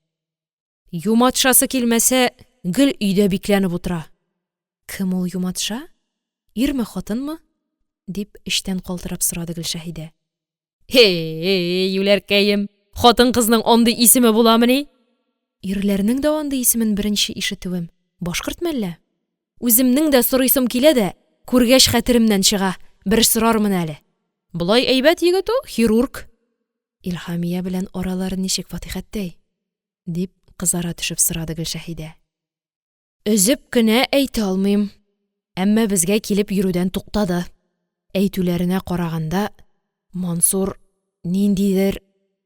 «Юматшасы килмәсә, гел өйдә бикләнеп утыра». «Кем ул юматша? Ирме, хатынмы?» – дип, эчтән калтырап сорады Гөлшәһидә. – Һи-и, юләркәем, хатын-кызның андый исеме буламыни? Ирләрнең дә андый исемен беренче ишетүем, башкортмы әллә? Үземнең дә сорыйсым килә дә, күргәч хәтеремнән чыга, бер сорармын әле. Болай әйбәт егет ул, хирург. Илһамия белән аралар ничек, Фатихәттәй? – дип, кызара төшеп сорады Гөлшәһидә. Өзеп кенә әйтә алмыйм, әмма безгә килеп йөрүдән туктады. Әйтүләренә караганда, Мансур ниндидер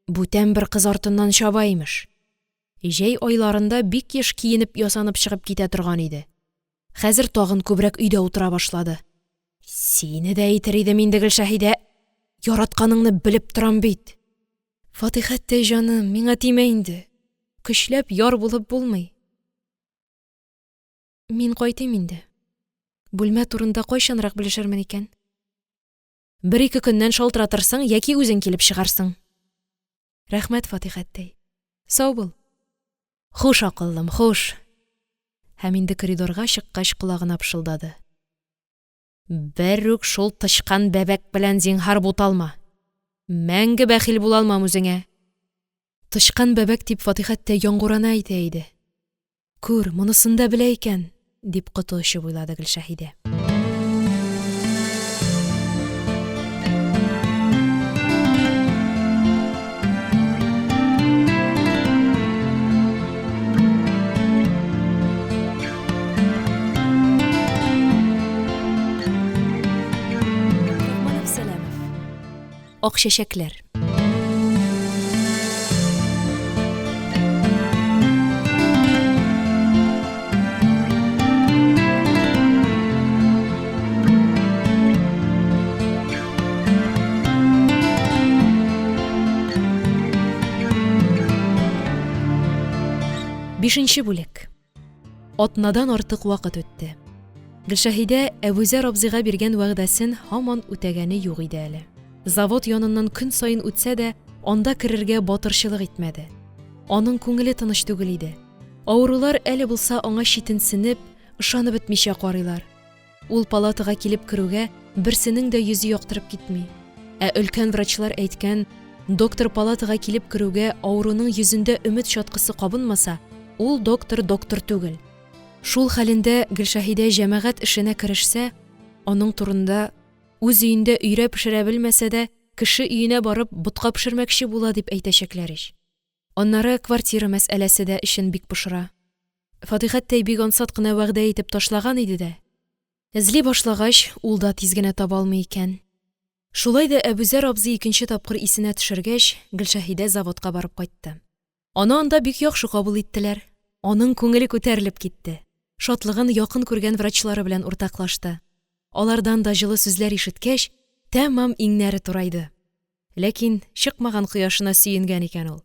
бүтән бер кыз артыннан чаба, имеш. Җәй айларында бик еш киенеп-ясанып чыгып китә торган иде. Хәзер тагын күбрәк өйдә утыра башлады. Сине дә әйтер идем инде, Гөлшәһидә, яратканыңны белеп торам бит. Фатихәттәй, җаным, миңа тимә инде, көчләп яр булып булмый. Мин кайтыйм инде. Бүлмә турында кайчанрак белешермен икән? Бер-ике көннән шалтыратырсың яки үзең килеп чыгарсың. Рәхмәт, Фатихәттәй. Сау бул. Хуш, акыллым, хуш. Һәм инде коридорга чыккач колагына пышылдады. Берүк шул тычкан бәбәк белән зинһар буталма. Мәңге бәхил була алмам үзеңә. Тычкан бәбәк дип Фатихәттәй яңгурана әйтә иде. Күр, монысын да белә икән, дип коты очып уйлады Гөлшәһидә. Рахманов Сәләмов. Ак чәчәкләр. Бишенче бүлек. Атнадан артык вакыт үтте. Гөлшәһидә Әбүзәр абзыйга биргән вәгъдәсен һаман үтәгәне юк иде әле. Завод яныннан көн саен үтсә дә, анда керергә батырчылык итмәде. Аның күңеле тыныч түгел иде. Авырулар әле булса аңа читенсенеп, ышанып бетмичә карыйлар. Ул палатага килеп керүгә, берсенең дә йөзе яктырып китми. Ә өлкән врачлар әйткән, доктор палатага килеп керүгә авыруның йөзендә өмет чаткысы кабынмаса, ул доктор доктор түгел. Шул хәлендә Гөлшәһидә җәмәгать эшенә керешсә, аның турында, үз өендә өйрә пешерә белмәсә дә, кеше өенә барып ботка пешермәкче була, дип әйтәчәкләр ич. Аннары квартира мәсьәләсе дә эчен бик пошыра. Фатихәттәй бик ансат кына вәгъдә итеп ташлаган иде дә, эзли башлагач, ул да тиз генә таба алмый икән. Шулай да Әбүзәр абзый икенче тапкыр исенә төшергәч, Гөлшәһидә заводка барып кайтты. Аны анда бик яхшы кабул иттеләр. Аның күңеле күтәрелеп китте. Шатлыгын якын күргән врачлары белән уртаклашты. Алардан да җылы сүзләр ишеткәч, тәмам иңнәре турайды. Ләкин чыкмаган кояшына сөенгән икән ул.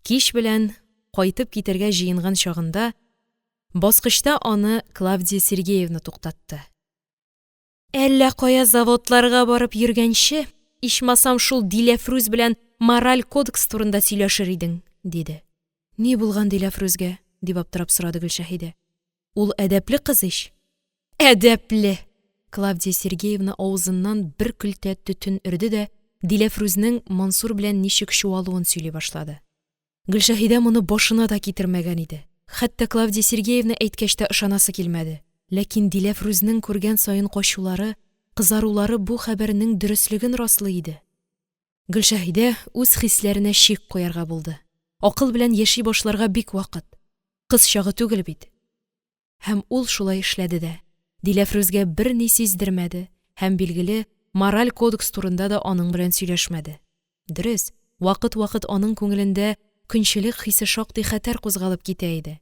Кич белән, кайтып китәргә җыенган чагында, баскычта аны Клавдия Сергеевна туктатты. Әллә кая заводларга барып йөргәнче, ичмасам шул Диләфрүз белән мораль кодекс турында сөйләшер идең, диде. Ни булган Диләфрүзгә? дип аптырап сорады Гөлшәһидә. Ул әдәпле кыз ич. Әдәпле! Клавдия Сергеевна авызыннан бер көлтә төтен өрде дә Диләфрүзнең Мансур белән ничек чуалуын сөйли башлады. Гөлшәһидә моны башына да китермәгән иде. Хәтта Клавдия Сергеевна әйткәч тә ышанасы килмәде. Ләкин Диләфрүзнең күргән саен качулары, кызарулары бу хәбәрнең дөреслеген раслый иде. Гөлшәһидә үз хисләренә чик куярга булды. Акыл белән яши башларга бик вакыт. Кыз чагы түгел бит. Һәм ул шулай эшләде дә. Диләфрүзгә берни сиздермәде һәм, билгеле, мораль кодекс турында да аның белән сөйләшмәде. Дөрес, вакыт-вакыт аның күңелендә көнчелек хисе шактый хәтәр кузгалып китә иде.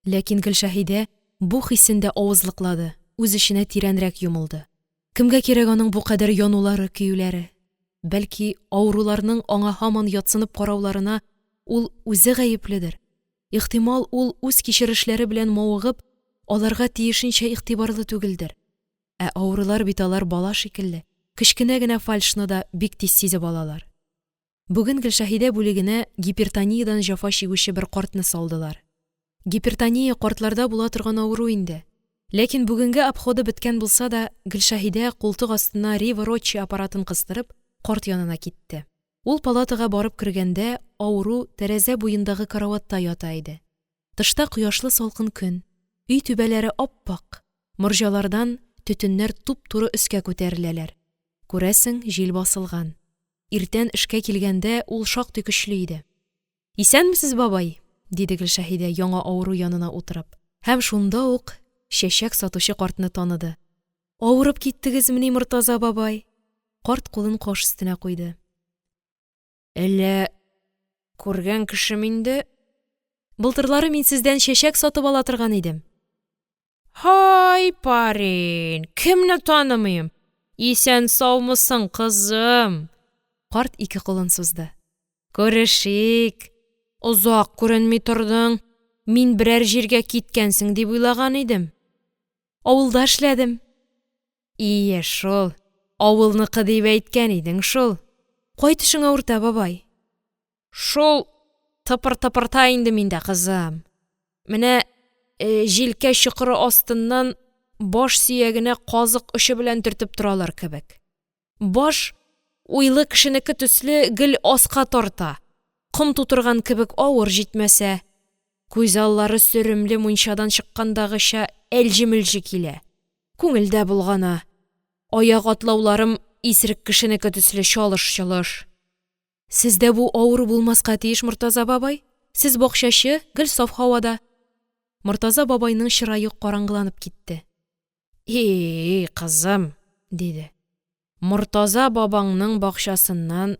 Ләкин Гөлшәһидә бу хисен дә авызлыклады, үз эченә тирәнрәк йомылды. Кемгә кирәк аның бу кадәр янулары-көюләре? Бәлки, авыруларның аңа һаман ятсынып карауларына ул үзе гаепледер, ихтимал, ул, үз кичерешләре белән мавыгып, аларга тиешенчә игътибарлы түгелдер. Ә авырулар бит алар бала шикелле, кечкенә генә фальшны да бик тиз сизеп алалар. Бүген Гөлшәһидә бүлегенә гипертониядән җәфа чигүче бер картны салдылар. Гипертония картларда була торган авыру инде. Ләкин бүгенге обходы беткән булса да, Гөлшәһидә, култык астына Риво-Роччи аппаратын кыстырып, карт янына китте. Ул палатага барып кергәндә, авыру тәрәзә буендагы караватта ята иде. Тышта кояшлы салкын көн. Өй түбәләре ап-ак, морҗалардан төтеннәр туп-туры өскә күтәреләләр. Күрәсең, җил басылган. Иртән эшкә килгәндә ул шактый көчле иде. Исәнмесез, бабай! – диде Гөлшәһидә, яңа авыру янына утырып. Һәм шунда ук чәчәк сатучы картны таныды. Авырып киттегезмени, Мортаза бабай? Карт кулын каш өстенә куйды. Әллә күргән кешем инде? Былтырлары мин сездән чәчәк сатып ала торган идем. Һай, парин, кемне танымыйм? Исән-саумысың, кызым? Карт ике кулын сузды. Күрешик. Озак күренми тордың. Мин берәр җиргә киткәнсең дип уйлаган идем. Авылда эшләдем. Ие шул, авылныкы дип әйткән идең шул. Кай төшең авырта, бабай? Шул тыпыр-тыпырта инде миндә, кызым. Менә җилкә чокыры астыннан баш сөягенә казык очы белән төртеп торалар кебек. Баш, уйлы кешенеке төсле, гел аска тарта, ком тутырган кебек авыр җитмәсә. Күз аллары сөремле мунчадан чыккандагыча әлҗе-мөлҗе килә. Күңел дә болгана. Аяк атлауларым исерек кешенеке төсле чалыш-чолыш. Сездә бу авыру булмаска тиеш, Мортаза бабай. Сез бакчачы, гел саф һавада. Мортаза бабайның чырае караңгыланып китте. И-и, кызым, диде. Мортаза бабаңның бакчасыннан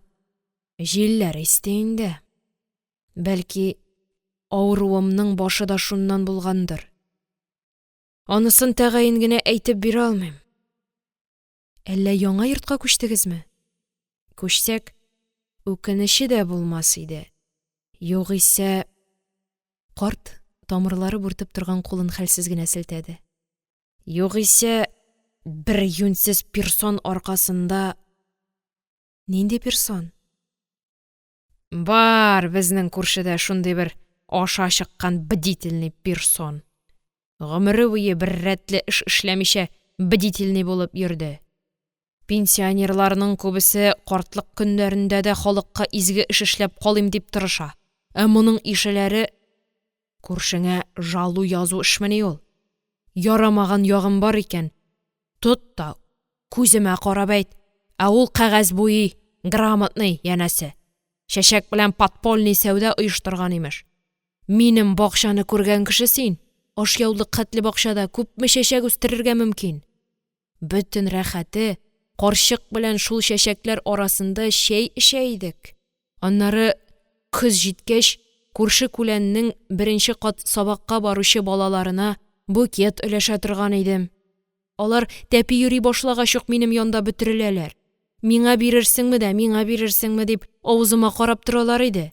җилләр исте инде. Бәлки, авыруымның башы да шуннан булгандыр. Анысын тәгаен генә әйтеп бирә алмыйм. Әллә яңа йортка күчтегезме? Күчсәк, үкенече дә булмас иде. Югыйсә, карт тамырлары бүртеп торган кулын хәлсез генә селтәде. Югыйсә, бер юньсез персон аркасында. Нинди персон? Бар безнең күршедә шундый бер аша чыккан бдительный персон. Гомере буе бер рәтле эш эшләмичә бдительный булып йөрде. Пенсионерларның күбесе картлык көннәрендә дә халыкка изге эш эшләп калыйм дип тырыша. Ә моның ишеләре күршеңә жалу язу эшмени ул? Ярамаган ягым бар икән, тот та күземә карап әйт, ә ул кәгазь буйый, грамотный, янәсе. Чәчәк белән подпольный сәүдә оештырган, имеш. Минем бакчаны күргән кеше син, ашъяулык хәтле бакчада күпме чәчәк үстерергә мөмкин? Бөтен рәхәте, карчык белән шул чәчәкләр арасында чәй эчә идек. Аннары, көз җиткәч, күрше-күләннең беренче кат сабакка баручы балаларына букет өләшә торган идем. Алар тәпи йөри башлагач ук минем янда бөтереләләр. Миңа бирерсеңме дә, миңа бирерсеңме дип, авызыма карап торалар иде.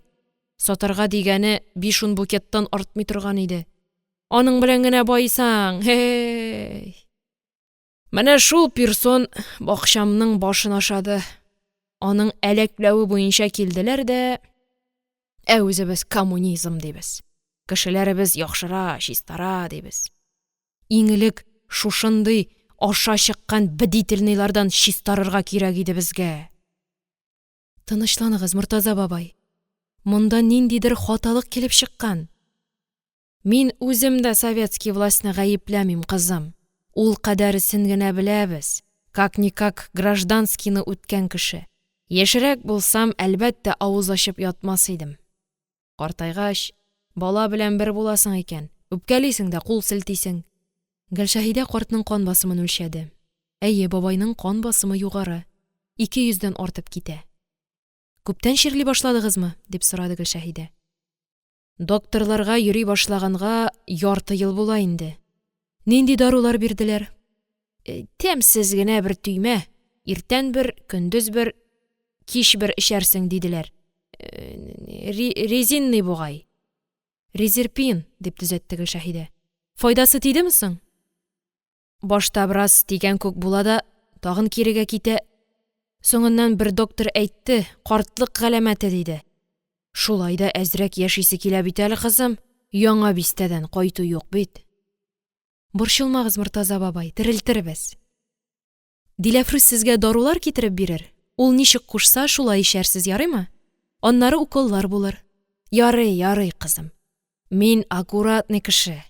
Сатарга дигәне биш-ун букеттан артмый торган иде. Аның белән генә байысаң, һе-й! Менә шул пирсон бакчамның башын ашады. Аның әләкләве буенча килделәр дә, ә үзебез коммунизм дибез. Кешеләребез яхшыра, чистара дибез. Иң элек шушындый аша чыккан бдительныйлардан чистарырга кирәк иде безгә. Тынычланыгыз, Мортаза бабай. Монда ниндидер хаталык килеп чыккан. Мин үзем дә советский властьны гаепләмим, кызым. Ул кадәресен генә беләбез. Как-никак гражданскийны үткән кеше. Яшьрәк булсам, әлбәттә, авыз ачып ятмас идем. Картайгач, бала белән бер буласың икән, үпкәлисең дә кул селтисең. Гөлшәһидә картның кан басымын үлчәде. Әйе, бабайның кан басымы югары, 200 дән артып китә. Күптән чирли башладыгызмы? – дип сорады Гөлшәһидә. Докторларга йөри башлаганга ярты ел була инде. Нинди дарулар бирделәр? Тәмсез генә бер төймә, иртән бер, көндез бер, кич бер эчәрсең, диделәр. Резинный бугай. Резерпин, дип төзәтте Гөлшәһидә. Файдасы тидеме соң? Башта бераз тигән күк була да, тагын кирегә китә. Соңыннан бер доктор әйтте, картлык галәмәте, диде. Шулай да әзрәк яшисе килә бит әле, кызым. Яңа бистәдән кайту юк бит. Борчылмагыз, Мортаза бабай, терелтербез. Диләфрүз сезгә дарулар китереп бирер. Ул ничек кушса, шулай эчәрсез, ярыймы? Аннары уколлар булыр. Ярый, ярый, кызым. Мин аккуратный кеше.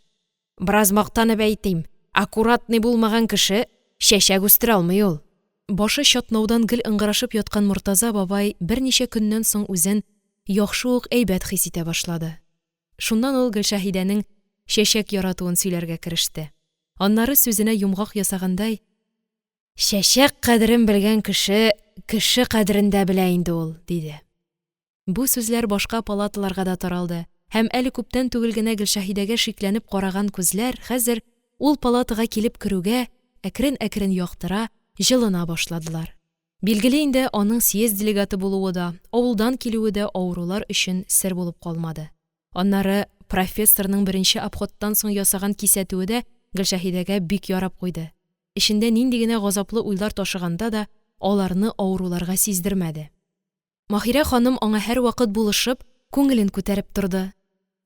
Бераз мактанып әйтим, аккуратный булмаган кеше чәчәк үстерә алмый ул. Башы чатнаудан гел ыңгырашып яткан Мортаза бабай берничә көннән соң үзен яхшы ук әйбәт хис итә башлады. Шуннан ул Гөлшәһидәнең чәчәк яратуын сөйләргә кереште. Аннары сүзенә йомгак ясагандай: «Чәчәк кадерен белгән кеше кеше кадерен дә белә инде ул», – диде. Бу сүзләр башка палаталарга да таралды һәм әле күптән түгел генә Гөлшәһидәгә шикләнеп караган күзләр хәзер, ул палатага килеп керүгә, әкрен-әкрен яктыра, җылына башладылар. Билгеле инде, аның съезд делегаты булуы да, авылдан килүе дә авырулар өчен сер булып калмады. Аннары профессорның беренче обходтан соң ясаган кисәтүе дә Гөлшәһидәгә бик ярап куйды. Эчендә нинди генә газаплы уйлар ташыганда да, аларны авыруларга сиздермәде. Маһирә ханым аңа һәрвакыт булышып, күңелен күтәреп торды.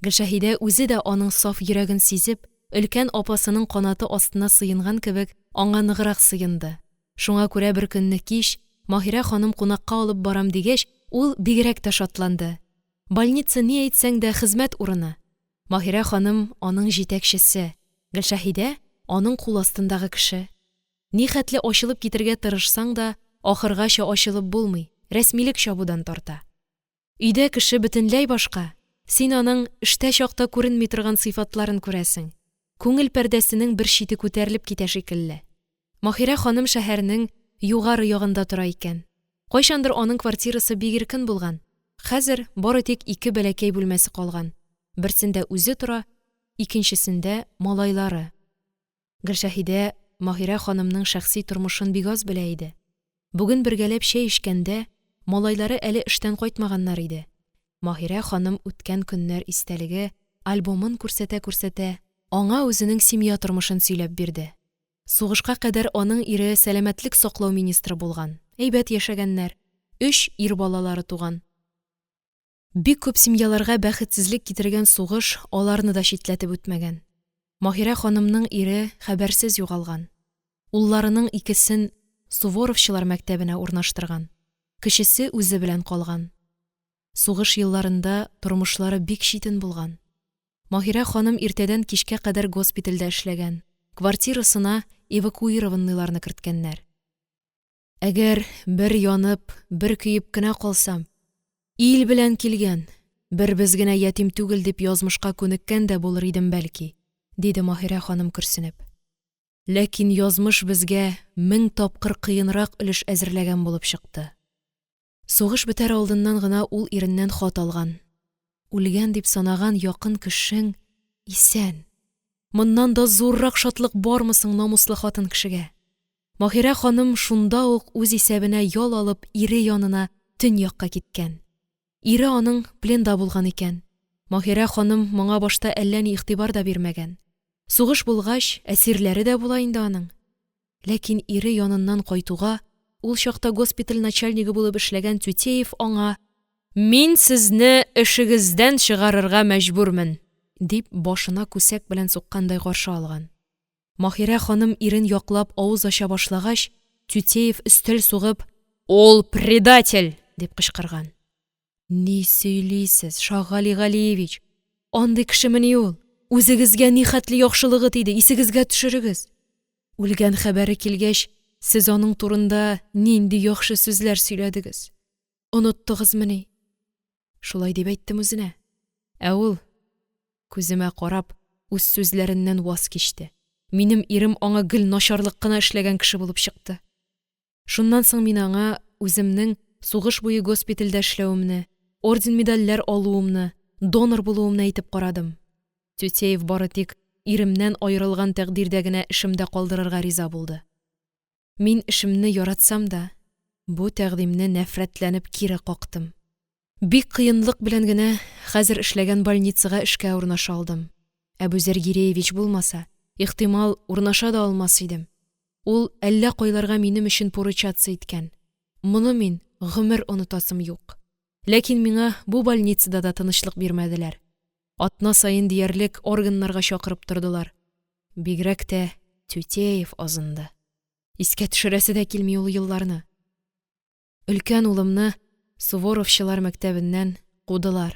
Гөлшәһидә үзе дә аның саф йөрәген сизеп, өлкән апасының канаты астына сыенган кебек, аңа ныграк сыенды. Шуңа күрә беркөнне кич, Маһирә ханым кунакка алып барам дигәч, ул бигрәк тә шатланды. Больница, ни әйтсәң дә, хезмәт урыны. Маһирә ханым аның җитәкчесе, Гөлшәһидә аның кул астындагы кеше. Нихәтле ачылып китергә тырышсаң да, ахыргача ачылып булмый, рәсмилек чабудан тарта. Өйдә кеше бөтенләй башка, син аның эштә чакта күренми торган сыйфатларын күрәсең. Күңел пәрдәсенең бер чите күтәрелеп китә шикелле. Маһирә ханым шәһәрнең югары ягында тора икән. Кайчандыр аның квартирасы бик иркен булган. Хәзер бары тик ике бәләкәй бүлмәсе калган. Берсендә үзе тора, икенчесендә малайлары. Гөлшәһидә Маһирә ханымның шәхси тормышын бик аз белә иде. Бүген бергәләп чәй эчкәндә, малайлары әле эштән кайтмаганнар иде. Маһирә ханым үткән көннәр истәлеге альбомын күрсәтә-күрсәтә, аңа үзенең семья тормышын сөйләп бирде. Сугышка кадәр аның ире сәламәтлек саклау министры булган, әйбәт яшәгәннәр, өч ир балалары туган. Бик күп семьяларга бәхетсезлек китергән сугыш аларны да читләтеп үтмәгән. Маһирә ханымның ире хәбәрсез югалган. Улларының икесен Суворовчылар мәктәбенә урнаштырган, кечесе үзе белән калган. Сугыш елларында тормышлары бик читен булган. Маһирә ханым иртәдән кичкә кадәр госпитальдә эшләгән, квартирасына эвакуированныйларны керткәннәр. Әгәр бер янып, бер көеп кенә калсам, ил белән килгән, бер без генә ятим түгел дип язмышка күнеккән дә булыр идем, бәлки, диде Маһирә ханым көрсенеп. Ләкин язмыш безгә 1000 тапкыр кыенрак өлеш әзерләгән булып чыкты. Сугыш бетәр алдыннан гына ул иреннән хат алган. Үлгән дип санаган якын кешең исән. Моннан да зуррак шатлык бармы соң намуслы хатын кешегә? Маһирә ханым шунда ук үз исәбенә ял алып ире янына төньякка киткән. Ире аның пленда булган икән. Маһирә ханым моңа башта әллә ни игътибар да бирмәгән. Сугыш булгач, әсирләре дә була инде аның. Ләкин ире яныннан кайтуга, ул чакта госпиталь начальнигы булып эшләгән Тютеев аңа: «Мин сезне эшегездән чыгарырга мәҗбүрмен», – дип, башына күсәк белән суккандай каршы алган. Маһирә ханым ирен яклап авыз ача башлагач, Тютеев өстәл сугып: «Ул предатель!» – дип кычкырган. «Ни сөйлисез, Шаһгали Галиевич, андый кешемени ул? Үзегезгә нихәтле яхшылыгы тиде, исегезгә төшерегез. Үлгән хәбәре килгәч, сез аның турында нинди яхшы сүзләр сөйләдегез. Оныттыгызмыни?» Шулай дип әйттем үзенә. Ә ул, күземә карап, үз сүзләреннән ваз кичте. Минем ирем аңа гел начарлык кына эшләгән кеше булып чыкты. Шуннан соң мин аңа үземнең Сугыш буе госпитальдә эшләвемне, орден-медальләр алуымны, донор булуымны әйтеп карадым. Тютеев бары тик иремнән аерылган тәкъдирдә генә эшемдә калдырырга риза булды. Мин эшемне яратсам да, бу тәкъдимне нәфрәтләнеп кире кактым. Бик кыенлык белән генә хәзер эшләгән больницага эшкә урнаша алдым. Әбүзәр Гиреевич булмаса, ихтимал, урнаша да алмас идем. Ул әллә кайларга минем өчен поручаться иткән. Моны мин гомер онытасым юк. Ләкин миңа бу больницада да тынычлык бирмәделәр. Атна саен диярлек органнарга чакырып тордылар. Бигрәк тә Тютеев азынды. Искә төшерәсе дә килми ул елларны. Өлкән улымны суворовчылар мәктәбеннән кудылар.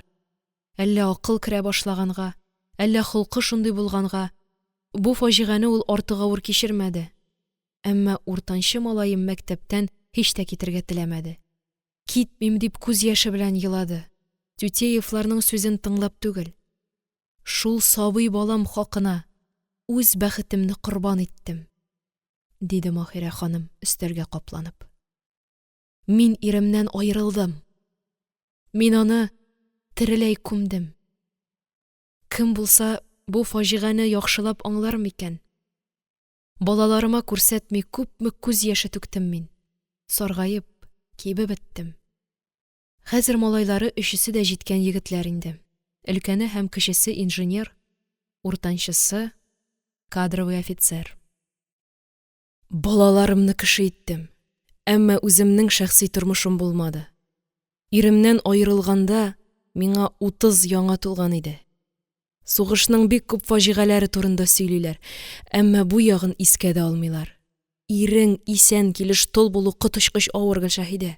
Әллә акыл керә башлаганга, әллә холкы шундый булганга, бу фаҗигане ул артык авыр кичермәде. Әмма уртанчы малаем мәктәптән һич тә китәргә теләмәде. Китмим дип күз яше белән елады. Тютеевларның сүзен тыңлап түгел. Шул сабый балам хакына үз бәхетемне корбан иттем, диде Маһирә ханым, өстәлгә капланып. Мин иремнән аерылдым. Мин аны тереләй күмдем. Кем булса, бу фаҗигане яхшылап аңлар микән? Балаларыма күрсәтми күпме күз яше түктем мин. Саргаеп, кибеп беттем. Хәзер малайлары өчесе дә җиткән егетләр инде. Өлкәне һәм кечесе инженер, уртанчысы кадровый офицер. Балаларымны кеше иттем, әмма үземнең шәхси тормышым булмады. Иремнән аерылганда, миңа 30 яңа тулган иде. Сугышның бик күп фаҗигаләре турында сөйлиләр, әмма бу ягын искә дә алмыйлар. Ирең исән килеш тол булу коточкыч авыр, Гөлшәһидә.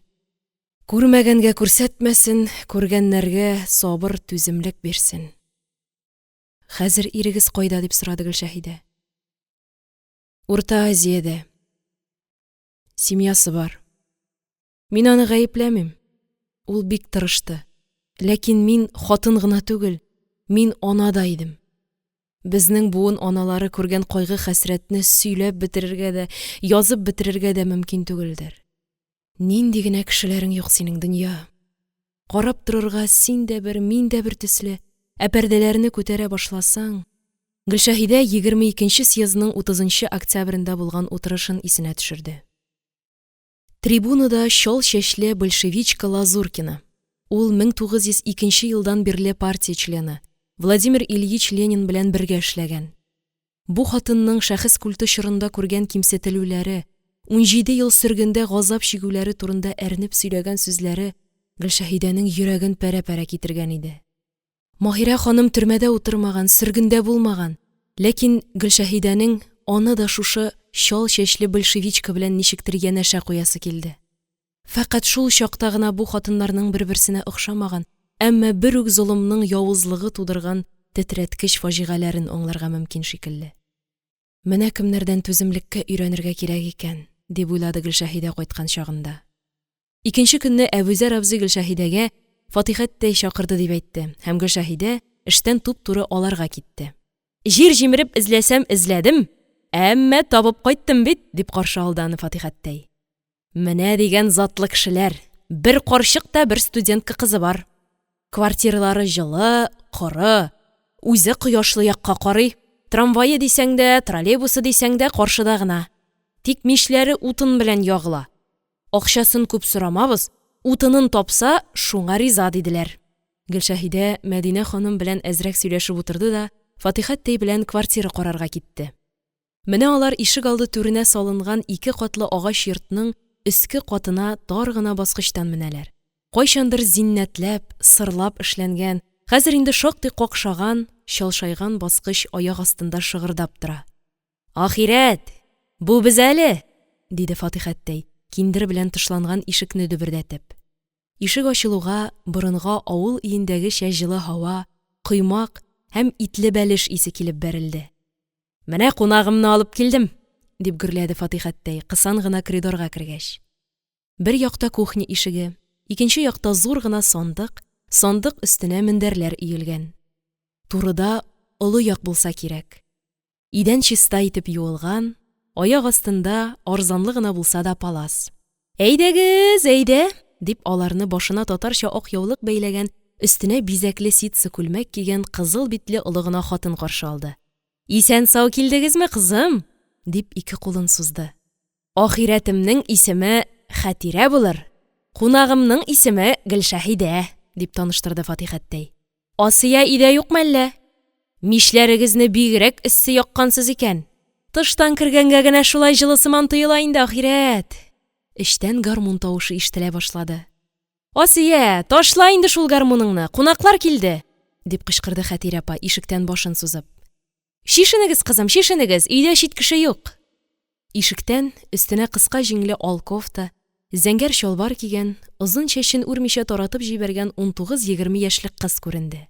Күрмәгәнгә күрсәтмәсен, күргәннәргә сабыр, түземлек бирсен. Хәзер ирегез кайда? – дип сорады Гөлшәһидә. Урта Азиядә. Семьясы бар. Мин аны гаепләмим. Ул бик тырышты. Ләкин мин хатын гына түгел, мин ана да идем. Безнең буын аналары күргән кайгы-хәсрәтне сөйләп бетерергә дә, язып бетерергә дә мөмкин түгелдер. Нинди генә кешеләрең юк синең, дөнья! Карап торырга син дә бер, мин дә бер төсле, ә пәрдәләрне күтәрә башласаң… Гөлшәһидә 22 нче съездның 30 нчы октябрендә булган утырышын исенә төшерде. Трибунада чал чәчле большевичка Лазуркина. Ул 1902 нче елдан бирле партия члены, Владимир Ильич Ленин белән бергә эшләгән. Бу хатынның шәхес культы чорында күргән кимсетелүләре, 17 ел сөргендә газап чигүләре турында әрнеп сөйләгән сүзләре Гөлшәһидәнең йөрәген парә-парә китергән иде. Маһирә ханым төрмәдә утырмаган, сөргендә булмаган, ләкин Гөлшәһидәнең аны да шушы чал чәчле большевичка белән ничектер янәшә куясы килде. Фәкать шул чакта гына бу хатыннарның бер-берсенә охшамаган, әмма бер үк золымның явызлыгы тудырган тетрәткеч фаҗигаләрен аңларга мөмкин шикелле. Менә кемнәрдән түземлеккә өйрәнергә кирәк икән, дип уйлады Гөлшәһидә кайткан чагында. Икенче көнне Әбүзәр абзый Гөлшәһидәгә Фатихәттәй чакырды дип әйтте һәм Гөлшәһидә эштән туп-туры аларга китте. Җир җимереп эзләсәм эзләдем, әмма табып кайттым бит, дип каршы алды аны Фатихәттәй. Менә дигән затлы кешеләр, бер карчык та бер студентка кызы бар. Квартиралары җылы, коры, үзе кояшлы якка карый. Трамвае дисәң дә, троллейбусы дисәң дә каршыда гына. Тик мичләре утын белән ягыла. Акчасын күп сорамабыз, утынын тапса, шуңа риза, диделәр. Гөлшәһидә Мәдинә ханым белән әзрәк сөйләшеп утырды да Фатихәттәй белән квартира карарга китте. Менә алар ишегалды түренә салынган ике катлы агач йортның өске катына тар гына баскычтан менәләр. Кайчандыр зиннәтләп, сырлап эшләнгән, хәзер инде шактый какшаган, чалшайган баскыч аяк астында шыгырдап тора. Ахирәт, бу без әле, диде Фатихәттәй, киндер белән тышланган ишекне дөбердәтеп. Ишек ачылуга, борынга авыл өендәгечә җылы һава, коймак һәм итле бәлеш исе килеп бәрелде. Менә кунагымны алып килдем, дип гөрләде Фатихәттәй, кысан гына коридорга кергәч. Бер якта кухня ишеге, икенче якта зур гына сандык, сандык өстенә мендәрләр өелгән. Турыда олы як булса кирәк. Идән чиста итеп юылган, аяк астында арзанлы гына булса да палас. Әйдәгез, әйдә! дип, аларны башына татарча ак яулык бәйләгән, өстенә бизәкле ситсы күлмәк кигән кызыл битле олы гына хатын каршы алды. Исән-сау килдегезме, кызым? – дип, ике кулын сузды. Ахирәтемнең исеме Хәтирә булыр, кунагымның исеме Гөлшәһидә, дип таныштырды Фатихәттәй. Асия өйдә юкмы әллә? Мичләрегезне бигрәк эссе яккансыз икән. Тыштан кергәнгә генә шулай җылы сыман тоела инде, ахирәт. Эчтән гармун тавышы ишетелә башлады. Асия, ташла инде шул гармуныңны, кунаклар килде! – дип кычкырды Хәтирә апа, ишектән башын сузып. Чишенегез, кызым, чишенегез, өйдә чит кеше юк. Ишектән өстенә кыска җиңле ал кофта, зәңгәр чалбар кигән, озын чәчен үрмичә таратып җибәргән 19-20 яшьлек кыз күренде.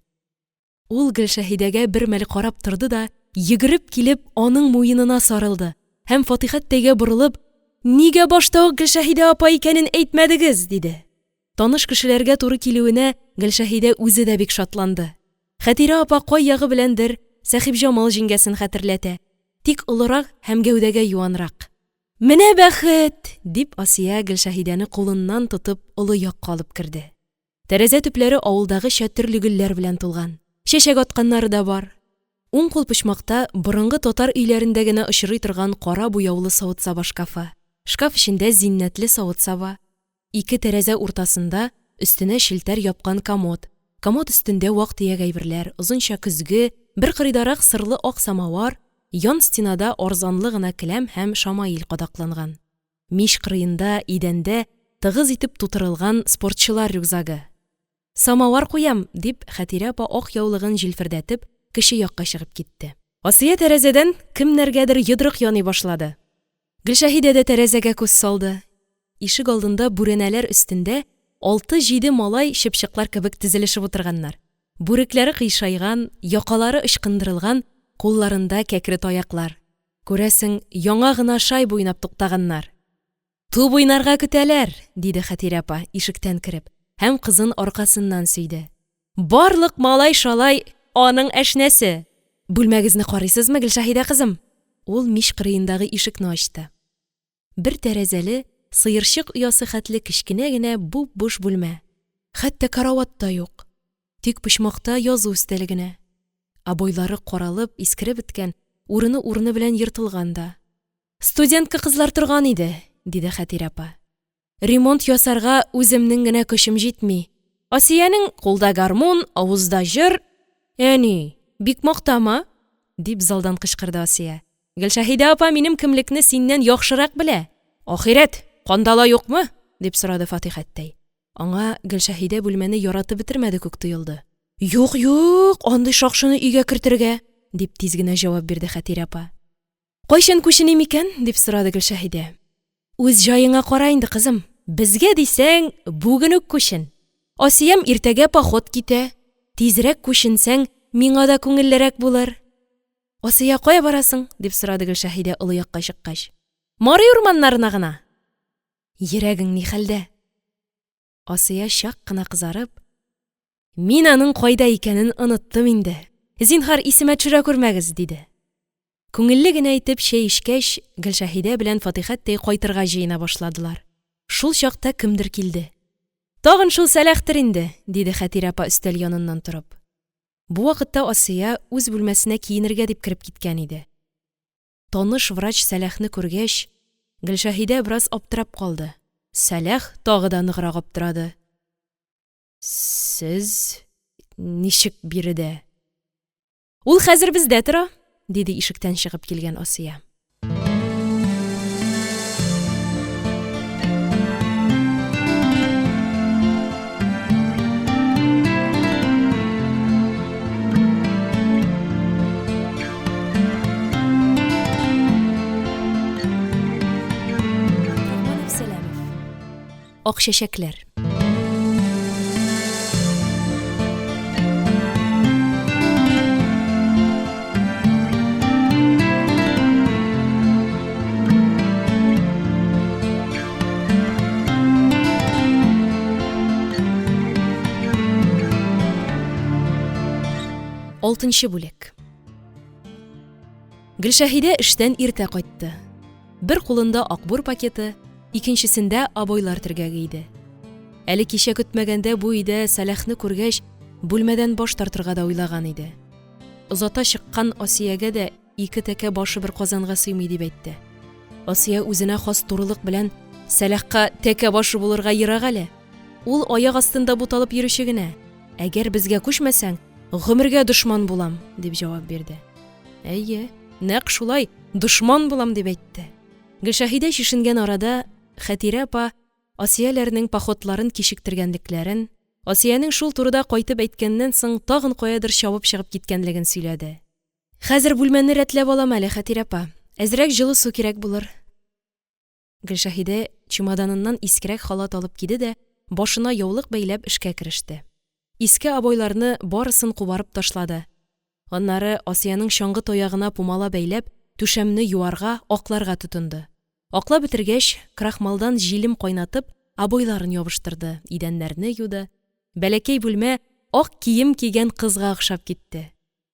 Ул Гөлшәһидәгә бер мәл карап торды да, йөгереп килеп, аның муенына сарылды һәм, Фатихәттәйгә борылып: – Нигә башта ук Гөлшәһидә апа икәнен әйтмәдегез? – диде. Таныш кешеләргә туры килүенә Гөлшәһидә үзе дә бик шатланды. Хәтирә апа кай ягы беләндер Сәхипҗамал җиңгәсен хәтерләтә, тик олырак һәм гәүдәгә юанрак. Менә бәхет! – дип, Асия Гөлшәһидәне кулыннан тотып олы якка алып керде. Тәрәзә төпләре авылдагыча төрле гөлләр белән тулган. Чәчәк атканнары да бар. Уң кул почмакта борынгы татар өйләрендә генә очрый торган кара буяулы савыт-саба шкафы. Шкаф эчендә зиннәтле савыт-саба. Ике тәрәзә уртасында өстенә челтәр япкан комод, комод өстендә вак-төяк әйберләр, озынча көзге, бер кырыйдарак сырлы ак самовар, ян стенада арзанлы гына келәм һәм шамаил кадакланган. Мич кырыенда, идәндә тыгыз итеп тутырылган спортчылар рюкзагы. Самовар куям, дип, Хәтирә апа ак яулыгын җилфердәтеп, кече якка чыгып китте. Асия тәрәзәдән кемнәргәдер йодрык яный башлады. Гөлшәһидә дә тәрәзәгә күз салды. Ишек алдында бүрәнәләр өстендә алты-җиде малай чыпчыклар кебек тезелешеп утырганнар. Бүрекләре кыйшайган, якалары ычкындырылган, кулларында кәкре таяклар. Күрәсең, яңа гына шайба уйнап туктаганнар. Туп уйнарга көтәләр, диде Хәтирә апа, ишектән кереп, һәм кызын аркасыннан сөйде. Барлык малай-шалай аның әшнәсе. Бүлмәгезне карыйсызмы, Гөлшәһидә кызым? Ул мич кырыендагы ишекне ачты. Бер тәрәзәле, сыерчык оясы хәтле кечкенә генә буп-буш бүлмә. Хәтта карават та юк. Тик почмакта язу өстәле генә. Обойлары каралып, искереп беткән, урыны-урыны белән ертылган да. Студентка кызлар торган иде, диде Хәтирә апа. Ремонт ясарга үземнең генә көчем җитми. Асиянең кулда гармун, авызда җыр. Әни, бик мактама, дип залдан кычкырды Асия. Гөлшәһидә апа минем кемлекне синнән яхшырак белә. Ахирәт, кандала юкмы? дип сорады Фатихәттәй. Аңа Гөлшәһидә бүлмәне яратып бетермәде күк тоелды. Юк, юк, андый шакшыны өйгә кертергә, дип тиз генә җавап бирде Хәтирә апа. Кайчан күченим икән? дип сорады Гөлшәһидә. Үз җаеңа кара инде, кызым. Безгә дисәң, бүген үк күчен. Асиям иртәгә поход китә. Тизрәк күченсәң, миңа да күңеллерәк булыр. Асия, кая барасың? дип сорады Гөлшәһидә олы якка чыккач. Мари урманнарына гына. Йөрәгең ни хәлдә? Асия чак кына кызарып, Мин аның кайда икәнен оныттым инде. Зинһар, исемә төшерә күрмәгез, диде. Күңелле генә итеп чәй эчкәч, Гөлшәһидә белән Фатихәттәй кайтырга җыена башладылар. Шул чакта кемдер килде. Тагын шул Сәләхтер инде, диде Хәтирә апа өстәл яныннан торып. Бу вакытта Асия үз бүлмәсенә киенергә дип кереп киткән иде. Таныш врач Сәләхне күргәч, Гөлшәһидә бераз аптырап калды. Сәләх тагы да ныграк аптырады. Сез ничек биредә? Ул хәзер бездә тора, диде ишектән чыгып килгән Асия. Ак чәчәкләр. Алтынчы бүлек. Гөлшәһидә эштән иртә кайтты. Бер кулында акбур пакеты, икенчесендә обойлар төргәге иде. Әле кичә көтмәгәндә бу өйдә Сәләхне күргәч, бүлмәдән баш тартырга да уйлаган иде. Озата чыккан Асиягә дә ике тәкә башы бер казанга сыймый дип әйтте. Асия үзенә хас турылык белән Сәләхка тәкә башы булырга ерак әле. Ул аяк астында буталып йөрүче генә. Әгәр безгә күчмәсәң, гомергә дошман булам, дип җавап бирде. Әйе, нәкъ шулай, дошман булам дип әйтте. Гөлшәһидә чишенгән арада Хәтирә апа Асияләрнең походларын кичектергәнлекләрен, Асиянең шул турыда кайтып әйткәннән соң тагын каядыр чабып чыгып киткәнлеген сөйләде. Хәзер бүлмәне рәтләп алам әле, Хәтирә апа, әзрәк җылы су кирәк булыр. Гөлшәһидә чемоданыннан искерәк халат алып киде дә, башына яулык бәйләп эшкә кереште. Иске обойларны барысын кубарып ташлады. Аннары Асиянең чаңгы таягына пумала бәйләп, түшәмне юарга, акларга тотынды. Аклап бетергәч, крахмалдан җилем кайнатып, обойларын ябыштырды, идәннәрне юды. Бәләкәй бүлмә ак кием кигән кызга охшап китте.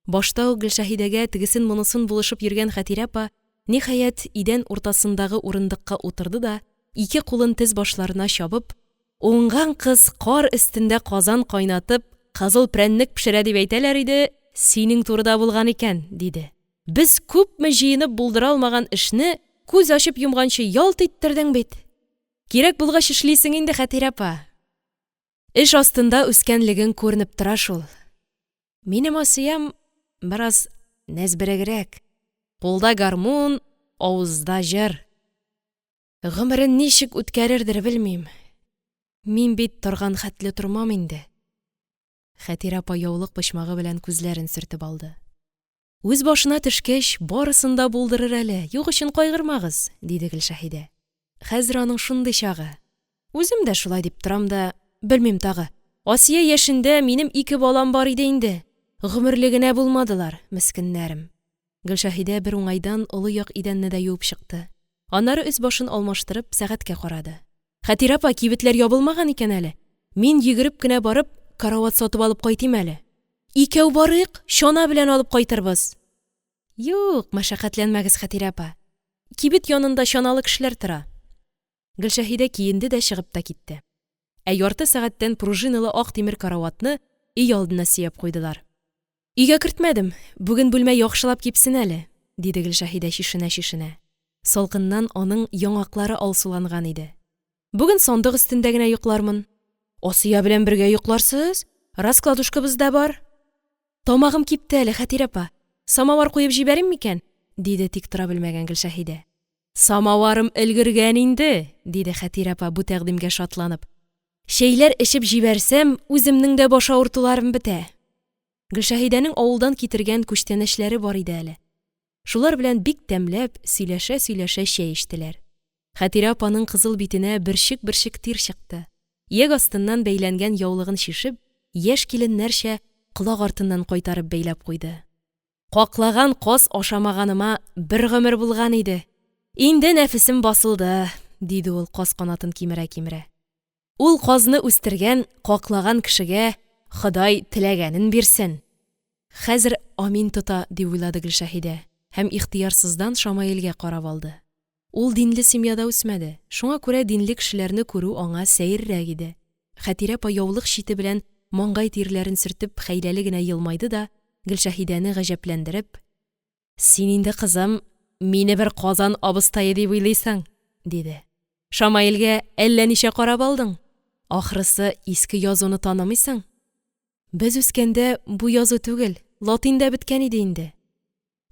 Башта ук Гөлшәһидәгә тегесен-монысын булышып йөргән Хәтирә апа, ниһаять, идән уртасындагы урындыкка утырды да, ике кулын тез башларына чабып, Уңган кыз кар өстендә казан кайнатып, кызыл прәннек пешерә дип әйтәләр иде, синең турыда булган икән, диде. Без күпме җыенып булдыра алмаган эшне күз ачып йомганчы ялт иттердең бит. Кирәк булгач эшлисең инде, Хәтирә апа. Эш астында үскәнлегең күренеп тора шул. Минем Асиям бераз нәзберегрәк. Кулда гармун, авызда җыр. Гомерен ничек үткәрердер, белмим. Мин бит торган хәтле тормам инде. Хәтирә апа яулык почмагы белән күзләрен сөртеп алды. Үз башына төшкәч, барысын да булдырыр әле, юк өчен кайгырмагыз, диде Гөлшәһидә. Хәзер аның шундый чагы. Үзем дә шулай дип торам да, белмим тагы. Асия яшендә минем ике балам бар иде инде. Гомерле генә булмадылар, мескеннәрем. Гөлшәһидә бер уңайдан олы як идәнне дә юып чыкты. Аннары өс-башын алмаштырып, сәгатькә карады. Хәтирә апа, кибетләр ябылмаган икән әле. Мин йөгереп кенә барып, карават сатып алып кайтыйм әле. Икәү барыйк, чана белән алып кайтырбыз. Юк, мәшәкатьләнмәгез, Хәтирә апа. Кибет янында чаналы кешеләр тора. Гөлшәһидә киенде дә чыгып та китте. Ә ярты сәгатьтән пружиналы ак тимер караватны өй алдына сөяп куйдылар. Өйгә кертмәдем, бүген бүлмә яхшылап кипсен әле, диде Гөлшәһидә чишенә-чишенә. Салкыннан аның яңаклары алсуланган иде. Бүген сандык өстендә генә йоклармын. Асия белән бергә йокларсыз, раскладушкабыз да бар. Тамагым кипте әле, Хәтирә апа. Самовар куеп җибәрим микән? диде тик тора белмәгән Гөлшәһидә. Самоварым өлгергән инде, диде Хәтирә апа, бу тәкъдимгә шатланып. Чәйләр эчеп җибәрсәм, үземнең дә баш авыртуларым бетә. Гөлшәһидәнең авылдан китергән күчтәнәчләре бар иде әле. Шулар белән бик тәмләп, сөйләшә-сөйләшә чәй эчтеләр. Хәтирә апаның кызыл битенә бөрчек-бөрчек тир чыкты. Ияк астыннан бәйләнгән яулыгын чишеп, яшь киленнәрчә колак артыннан кайтарып бәйләп куйды. Каклаган каз ашамаганыма бер гомер булган иде. Инде нәфесем басылды, диде ул, каз канатын кимерә-кимерә. Ул казны үстергән, каклаган кешегә Ходай теләгәнен бирсен! Хәзер амин тота, дип уйлады Гөлшәһидә һәм ихтыярсыздан Шамаилгә карап алды. Ул динле семьяда үсмәде, шуңа күрә динле кешеләрне күрү аңа сәеррәк иде. Хәтирә апа яулык чите белән маңгай тирләрен сөртеп хәйләле генә елмайды да, Гөлшәһидәне гаҗәпләндереп: Син инде, кызым, мине бер Казан абыстае дип уйлыйсың, диде. Шамаилгә әллә ничә карап алдың. Ахрысы, иске язуны танымыйсың. Без үскәндә бу язу түгел, латин да беткән иде инде.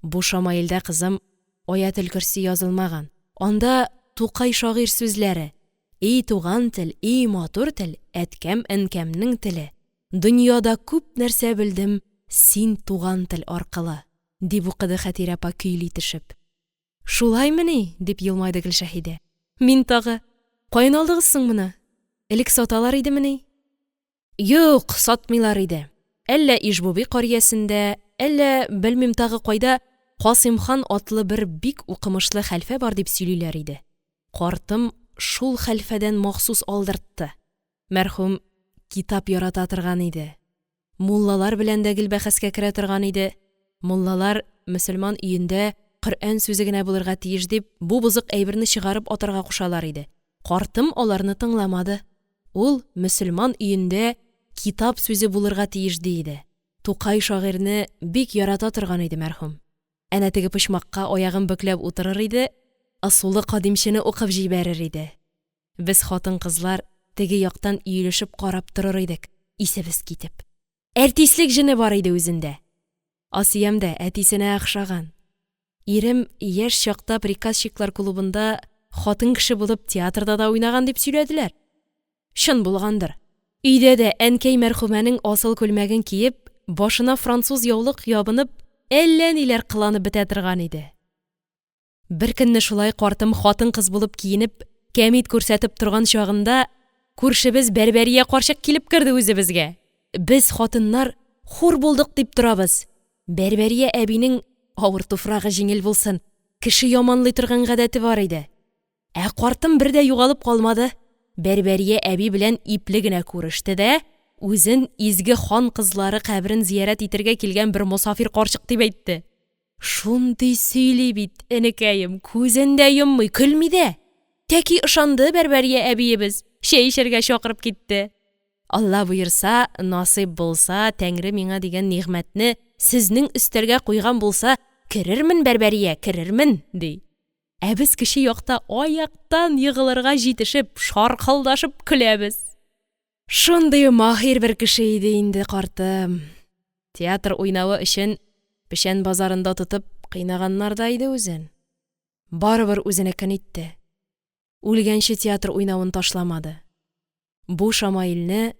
Бу шамаилдә, кызым, Аятел-Көрси язылмаган. Анда Тукай шагыйрь сүзләре: И туган тел, и матур тел, әткәм-әнкәмнең теле. Дөньяда күп нәрсә белдем син туган тел аркылы. Дип укыды Хәтирә апа көйли төшеп. Шулаймыни? дип елмайды Гөлшәһидә. Мин тагы, Каян алдыгыз соң моны? Элек саталар идемени? Юк, сатмыйлар иде. Әллә Ижбуби карьясендә, әллә белмим тагы кайда Касыймхан атлы бер бик укымышлы хәлфә бар дип сөйлиләр иде. Картым шул хәлфәдән махсус алдыртты. Мәрхүм китап ярата торган иде. Муллалар белән дә гел бәхәскә керә торган иде. Муллалар, мөселман өендә Коръән сүзе генә булырга тиеш дип, бу бозык әйберне чыгарып атарга кушалар иде. Картым аларны тыңламады. Ул, мөселман өендә китап сүзе булырга тиеш, ди иде. Тукай шагыйрьне бик ярата торган иде, мәрхүм. Әнә теге почмакка аягын бөкләп утырыр иде, «Ысулы кадимче»не укып җибәрер иде. Без, хатын-кызлар, теге яктан өелешеп карап торыр идек, исебез китеп. Әртислек җене бар иде үзендә. Асиям дә әтисенә охшаган. Ирем яшь чакта приказчиклар клубында хатын кеше булып театрда да уйнаган дип сөйләделәр. Чын булгандыр. Өйдә дә әнкәй мәрхүмәнең асыл күлмәген киеп, башына француз яулык ябынып, әллә ниләр кыланып бетә торган иде. Беркөнне шулай картым хатын-кыз булып киенеп, кәмит күрсәтеп торган чагында, күршебез Бәрбәрия карчык килеп керде үзебезгә. Без, хатыннар, хур булдык дип торабыз. Бәрбәрия әбинең, авыр туфрагы җиңел булсын, кеше яманлый торган гадәте бар иде. Ә картым бер дә югалып калмады, Бәрбәрия әби белән ипле генә күреште дә, үзен изге хан кызлары каберен зиярәт итәргә килгән бер мосафир карчык дип әйтте. Шундый сөйли бит, энекәем, күзен дә йоммый, көлми дә. Тәки ышанды Бәрбәрия әбиебез, чәй эчәргә чакырып китте. Алла боерса, насыйп булса, Тәңре миңа дигән нигъмәтне сезнең өстәлгә куйган булса, керермен, Бәрбәрия, керермен, ди. Ә без кече якта аяктан егылырга җитешеп, шаркылдашып көләбез. Шундый маһир бер кеше иде инде картым. Театр уйнавы өчен Печән базарында тотып кыйнаганнар да иде үзен. Барыбер үзенекен итте. Үлгәнче театр уйнавын ташламады. Бу шамаилне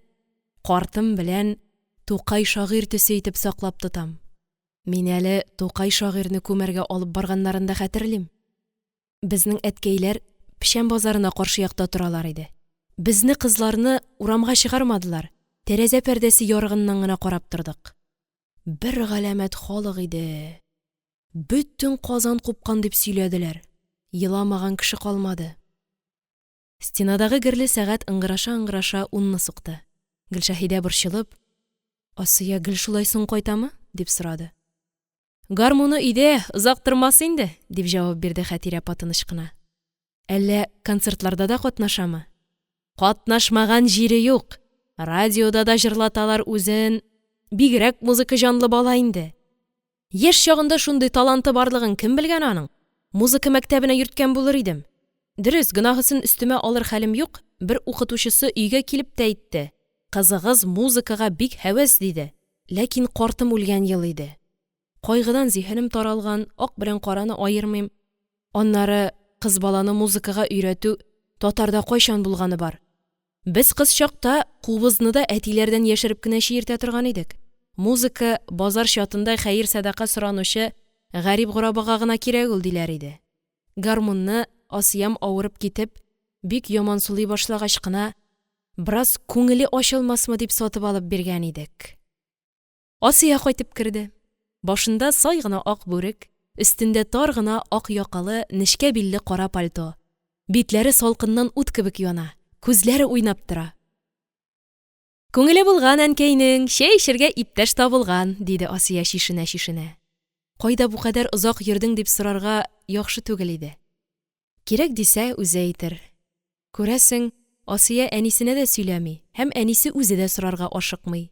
картым белән Тукай шагыйрь төсе итеп саклап тотам. Мин әле Тукай шагыйрьне күмәргә алып барганнарын да хәтерлим. Безнең әткәйләр Печән базарына каршы якта торалар иде. Безне, кызларны, урамга чыгармадылар, тәрәзә пәрдәсе ярыгыннан гына карап тордык. Бер галәмәт халык иде. Бөтен Казан купкан дип сөйләделәр. Еламаган кеше калмады. Стенадагы герле сәгать ыңгыраша-ыңгыраша унны сукты. Гөлшәһидә борчылып: – Асия гел шулай соң кайтамы? – дип сорады. – Гармуны өйдә, озак тормас инде, – дип җавап бирде Хәтирә апа тыныч кына. – Әллә концертларда да катнашамы? – Катнашмаган җире юк, радиода да җырлаталар үзен, бигрәк музыка җанлы бала инде. Яшь чагында шундый таланты барлыгын кем белгән аның? Музыка мәктәбенә йөрткән булыр идем. Дөрес, гөнаһысын өстемә алыр хәлем юк, бер укытучысы өйгә килеп тә әйтте, кызыгыз музыкага бик һәвәс, диде. Ләкин картым үлгән ел иде. Кайгыдан зиһенем таралган, ак белән караны аермыйм. Аннары кыз баланы музыкага өйрәтү татарда кайчан булганы бар? Без кыз чакта кубызны да әтиләрдән яшереп кенә чиертә торган идек. Музыка базар чатында хәер-сәдака соранучы гарип-горабага гына кирәк ул, диләр иде. Гармунны Асиям авырып китеп, бик ямансулый башлагач кына, бераз күңеле ачылмасмы дип сатып алып биргән идек. Асия кайтып керде. Башында сай гына ак бүрек, өстендә тар гына ак якалы, нечкә билле кара пальто. Битләре салкыннан ут кебек яна, күзләре уйнап тора. Күңеле булган әнкәйнең, чәй эчәргә иптәш табылган, диде Асия, чишенә-чишенә. Кайда бу кадәр озак йөрдең дип сорарга яхшы түгел иде. Кирәк дисә, үзе әйтер. Күрәсең, Асия әнисенә дә сөйләми һәм әнисе үзе дә сорарга ашыкмый.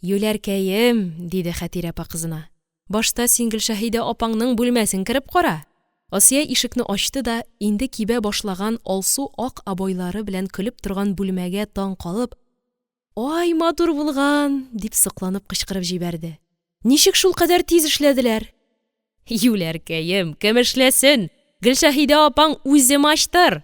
Юләркәем, диде Хәтирә апа кызына, башта син Гөлшәһидә апаңның бүлмәсен кереп кара. Асия ишекне ачты да инде кибә башлаган алсу-ак обойлары белән көлеп торган бүлмәгә таң калып, Ай, матур булган! – дип сокланып кычкырып җибәрде. Ничек шулкадәр тиз эшләделәр? Юләркәем, кем эшләсен, Гөлшәһидә апаң үзе мачтыр!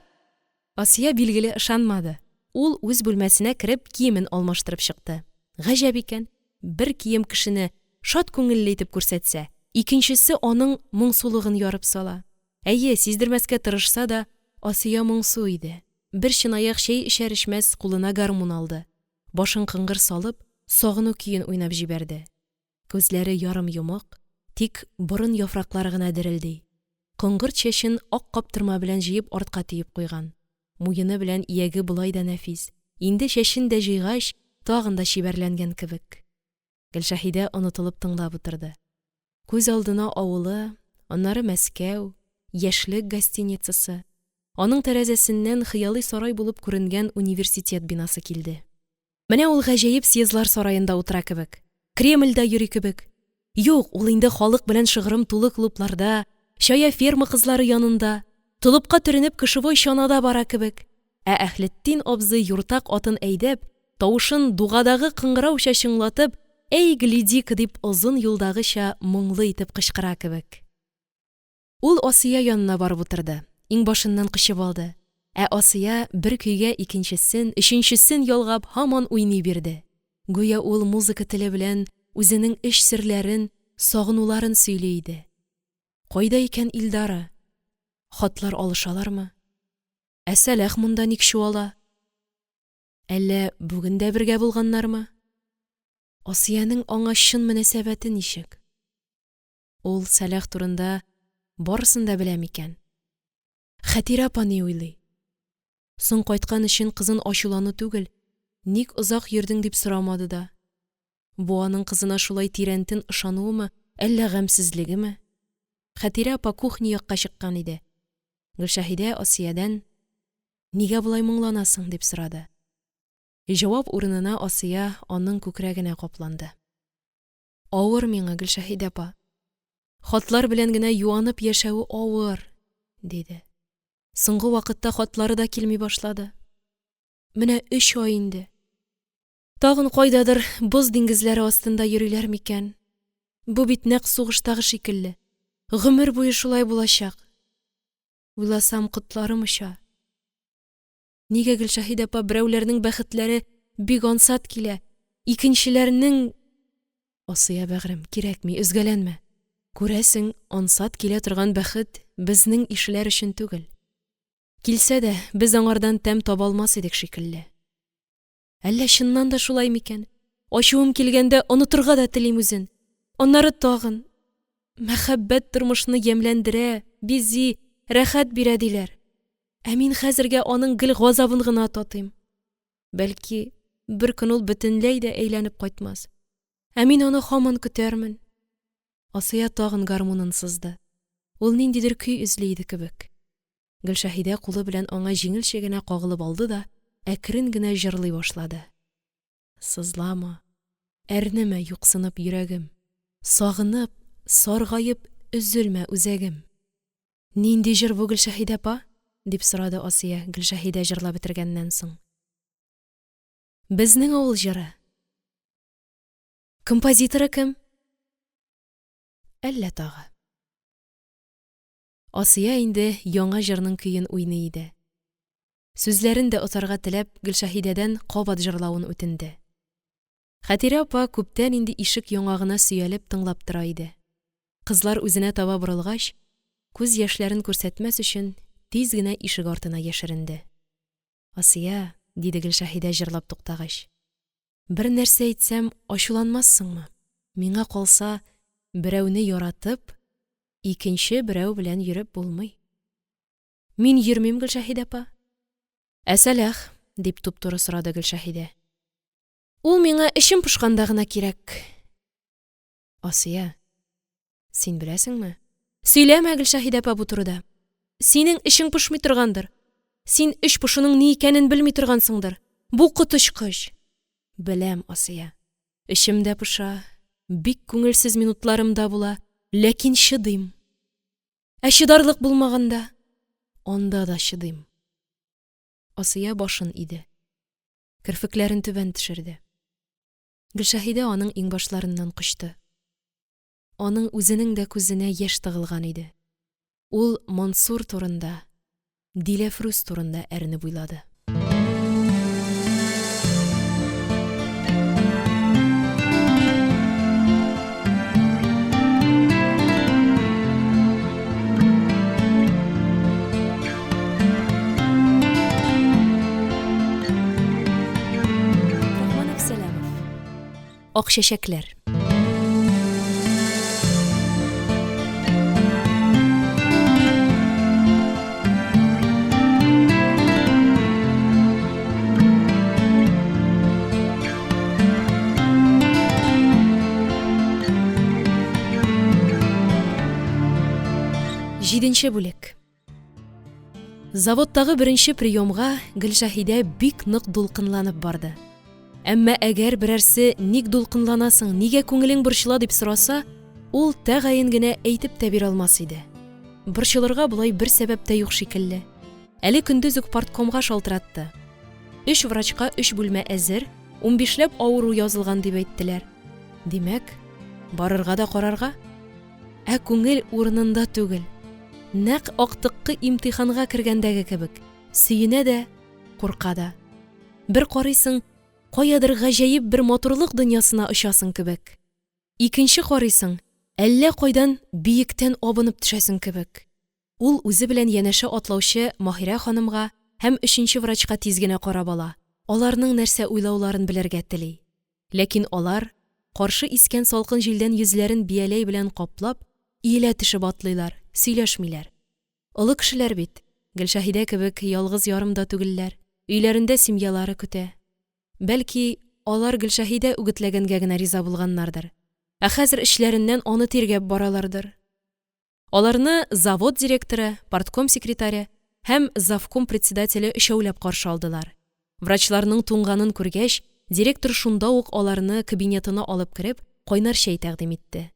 Асия, билгеле, ышанмады. Ул үз бүлмәсенә кереп, киемен алмаштырып чыкты. Гаҗәп икән, бер кием кешене шат күңелле итеп күрсәтсә, икенчесе аның моңсулыгын ярып сала. Әйе, сиздермәскә тырышса да, Асия моңсу иде. Бер чынаяк чәй эчәр-эчмәс кулына гармун алды. Башын кыңгыр салып, сагыну көен уйнап җибәрде. Күзләре ярым йомык, тик борын яфраклары гына дерелди. Коңгырт чәчен ак каптырма белән җыеп артка төеп куйган. Муены белән ияге болай да нәфис, инде чәчен дә җыйгач, тагын да чибәрләнгән кебек. Гөлшәһидә онытылып тыңлап утырды. Күз алдына авылы, аннары Мәскәү, «Яшьлек» гостиницасы. Аның тәрәзәсеннән хыялый сарай булып күренгән университет бинасы килде. Менә ул гаҗәеп съездлар сараенда утыра кебек, Кремльдә йөри кебек. Юк, ул инде халык белән шыгрым тулы клубларда, чая ферма кызлары янында, толыпка төренеп кошевой чанада бара кебек, ә Әһлетдин абзый юртак атын әйдәп, тавышын дугадагы кыңгырауча чыңлатып, «Әй, гляди-ка!» дип, озын юлдагыча моңлы итеп кычкыра кебек. Ул Асия янына барып утырды, иңбашыннан кочып алды. Ә Асия бер көйгә икенчесен, өченчесен ялгап, һаман уйный бирде. Гүя ул музыка теле белән үзенең эч серләрен, сагынуларын сөйли иде. Кайда икән Илдары? Хатлар алышалармы? Ә Сәләх монда ник чуала? Әллә бүген дә бергә булганнармы? Асиянең аңа чын мөнәсәбәте ничек? Ул Сәләх турында барысын да белә микән? Хәтирә апа ни уйлый? Соң кайткан өчен кызын ачулану түгел, ник озак йөрдең дип сорамады да. Бу аның кызына шулай тирәнтен ышануымы, әллә гамьсезлегеме? Хәтирә апа кухня якка чыккан иде. Гөлшәһидә Асиядән: «Нигә болай моңланасың?» – дип сорады. Җавап урынына Асия аның күкрәгенә капланды. Авыр миңа, Гөлшәһидә апа. Хатлар белән генә юанып яшәве авыр, диде. Соңгы вакытта хатлары да килми башлады. Менә өч ай инде. Тагын кайдадыр боз диңгезләре астында йөриләр микән? Бу бит нәкъ сугыштагы шикелле. Гомер буе шулай булачак. Уйласам, котларым оча. Нигә, Гөлшәһидә апа, берәүләрнең бәхетләре бик ансат килә, икенчеләрнең… Асия, бәгърем, кирәкми, өзгәләнмә. Күрәсең, ансат килә торган бәхет безнең ишеләр өчен түгел. Килсә дә, без аңардан тәм таба алмас идек шикелле. Әллә чыннан да шулай микән? Ачуым килгәндә онытырга да телим үзен. Аннары тагын… Мәхәббәт тормышны ямьләндерә, бизи, рәхәт бирә, диләр. Ә мин хәзергә аның гел газабын гына татыйм. Бәлки, беркөн ул бөтенләй дә әйләнеп кайтмас. Ә мин аны һаман көтәрмен. Асия тагын гармунын сызды. Ул ниндидер көй эзли иде кебек. Гөлшәһидә кулы белән аңа җиңелчә генә кагылып алды да әкрен генә җырлый башлады. Сызлама, әрнемә, юксынып йөрәгем, Сагынып, саргаеп өзелмә үзәгем. Нинди җыр бу, Гөлшәһидә апа? – дип сорады Асия, Гөлшәһидә җырлап бетергәннән соң. Безнең авыл җыры. Композиторы кем? Әллә тагы. Асия инде яңа җырның көен уйный иде. Сүзләрен дә отарга теләп, Гөлшәһидәдән кабат җырлавын үтенде. Хәтирә апа күптән инде ишек яңагына сөялеп тыңлап тора иде. Кызлар үзенә таба борылгач, күз яшьләрен күрсәтмәс өчен, тиз генә ишек артына яшеренде. Асия, диде Гөлшәһидә җырлап туктагач, бер нәрсә әйтсәм, ачуланмассыңмы? Миңа калса, берәүне яратып, икенче берәү белән йөреп булмый. Мин йөрмим, Гөлшәһидә апа. Ә Сәлах? дип туп-туры сорады Гөлшәһидә. Ул миңа эчем пошканда гына кирәк. Асия, син беләсеңме? Сөйләмә, Гөлшәһидә апа, бу турыда. Синең эчең пошмый торгандыр. Син эч пошуның ни икәнен белми торгансыңдыр. Бу коточкыч. Беләм, Асия. Эчем дә поша, бик күңелсез минутларым да була, ләкин чыдыйм. Ә чыдарлык булмаганда, анда да чыдыйм. Асия башын иде. Керфекләрен түбән төшерде. Гөлшәһидә аның иңбашларыннан кочты. Аның үзенең дә күзенә яшь тыгылган иде. Ул Мансур турында, Диләфрүз турында әрнеп уйлады. Рахман Әпсәләмов. Ак чәчәкләр. Җиденче бүлек. Заводтагы беренче приемга Гөлшәһидә бик нык дулкынланып барды. Әмма әгәр берәрсе ник дулкынланасың, нигә күңелең борчыла дип сораса, ул тәгаен генә әйтеп тә бирә алмас иде. Борчылырга болай бер сәбәп тә юк шикелле. Әле көндез үк парткомга шалтыратты. Өч врачка өч бүлмә әзер, унбишләп авыру язылган дип әйттеләр. Димәк, барырга да карарга. Ә күңел урынында түгел. Нәкъ актыккы имтиханга кергәндәге кебек, сөенә дә, курка да. Бер карыйсың, каядыр гаҗәеп бер матурлык дөньясына очасың кебек. Икенче карыйсың, әллә кайдан биектән абынып төшәсең кебек. Ул үзе белән янәшә атлаучы Маһирә ханымга һәм өченче врачка тиз генә карап ала, аларның нәрсә уйлауларын белергә тели. Ләкин алар, каршы искән салкын җилдән йөзләрен бияләй белән каплап, иелә төшеп атлыйлар, сөйләшмиләр. Олы кешеләр бит, Гөлшәһидә кебек ялгыз-ярым да түгелләр, өйләрендә семьялары көтә. Бәлки, алар Гөлшәһидә үгетләгәнгә генә риза булганнардыр, ә хәзер эчләреннән аны тиргәп баралардыр. Аларны завод директоры, партком секретаре һәм завком председателе өчәүләп каршы алдылар. Врачларның туңганын күргәч, директор шунда ук аларны кабинетына алып кереп, кайнар чәй тәкъдим итте.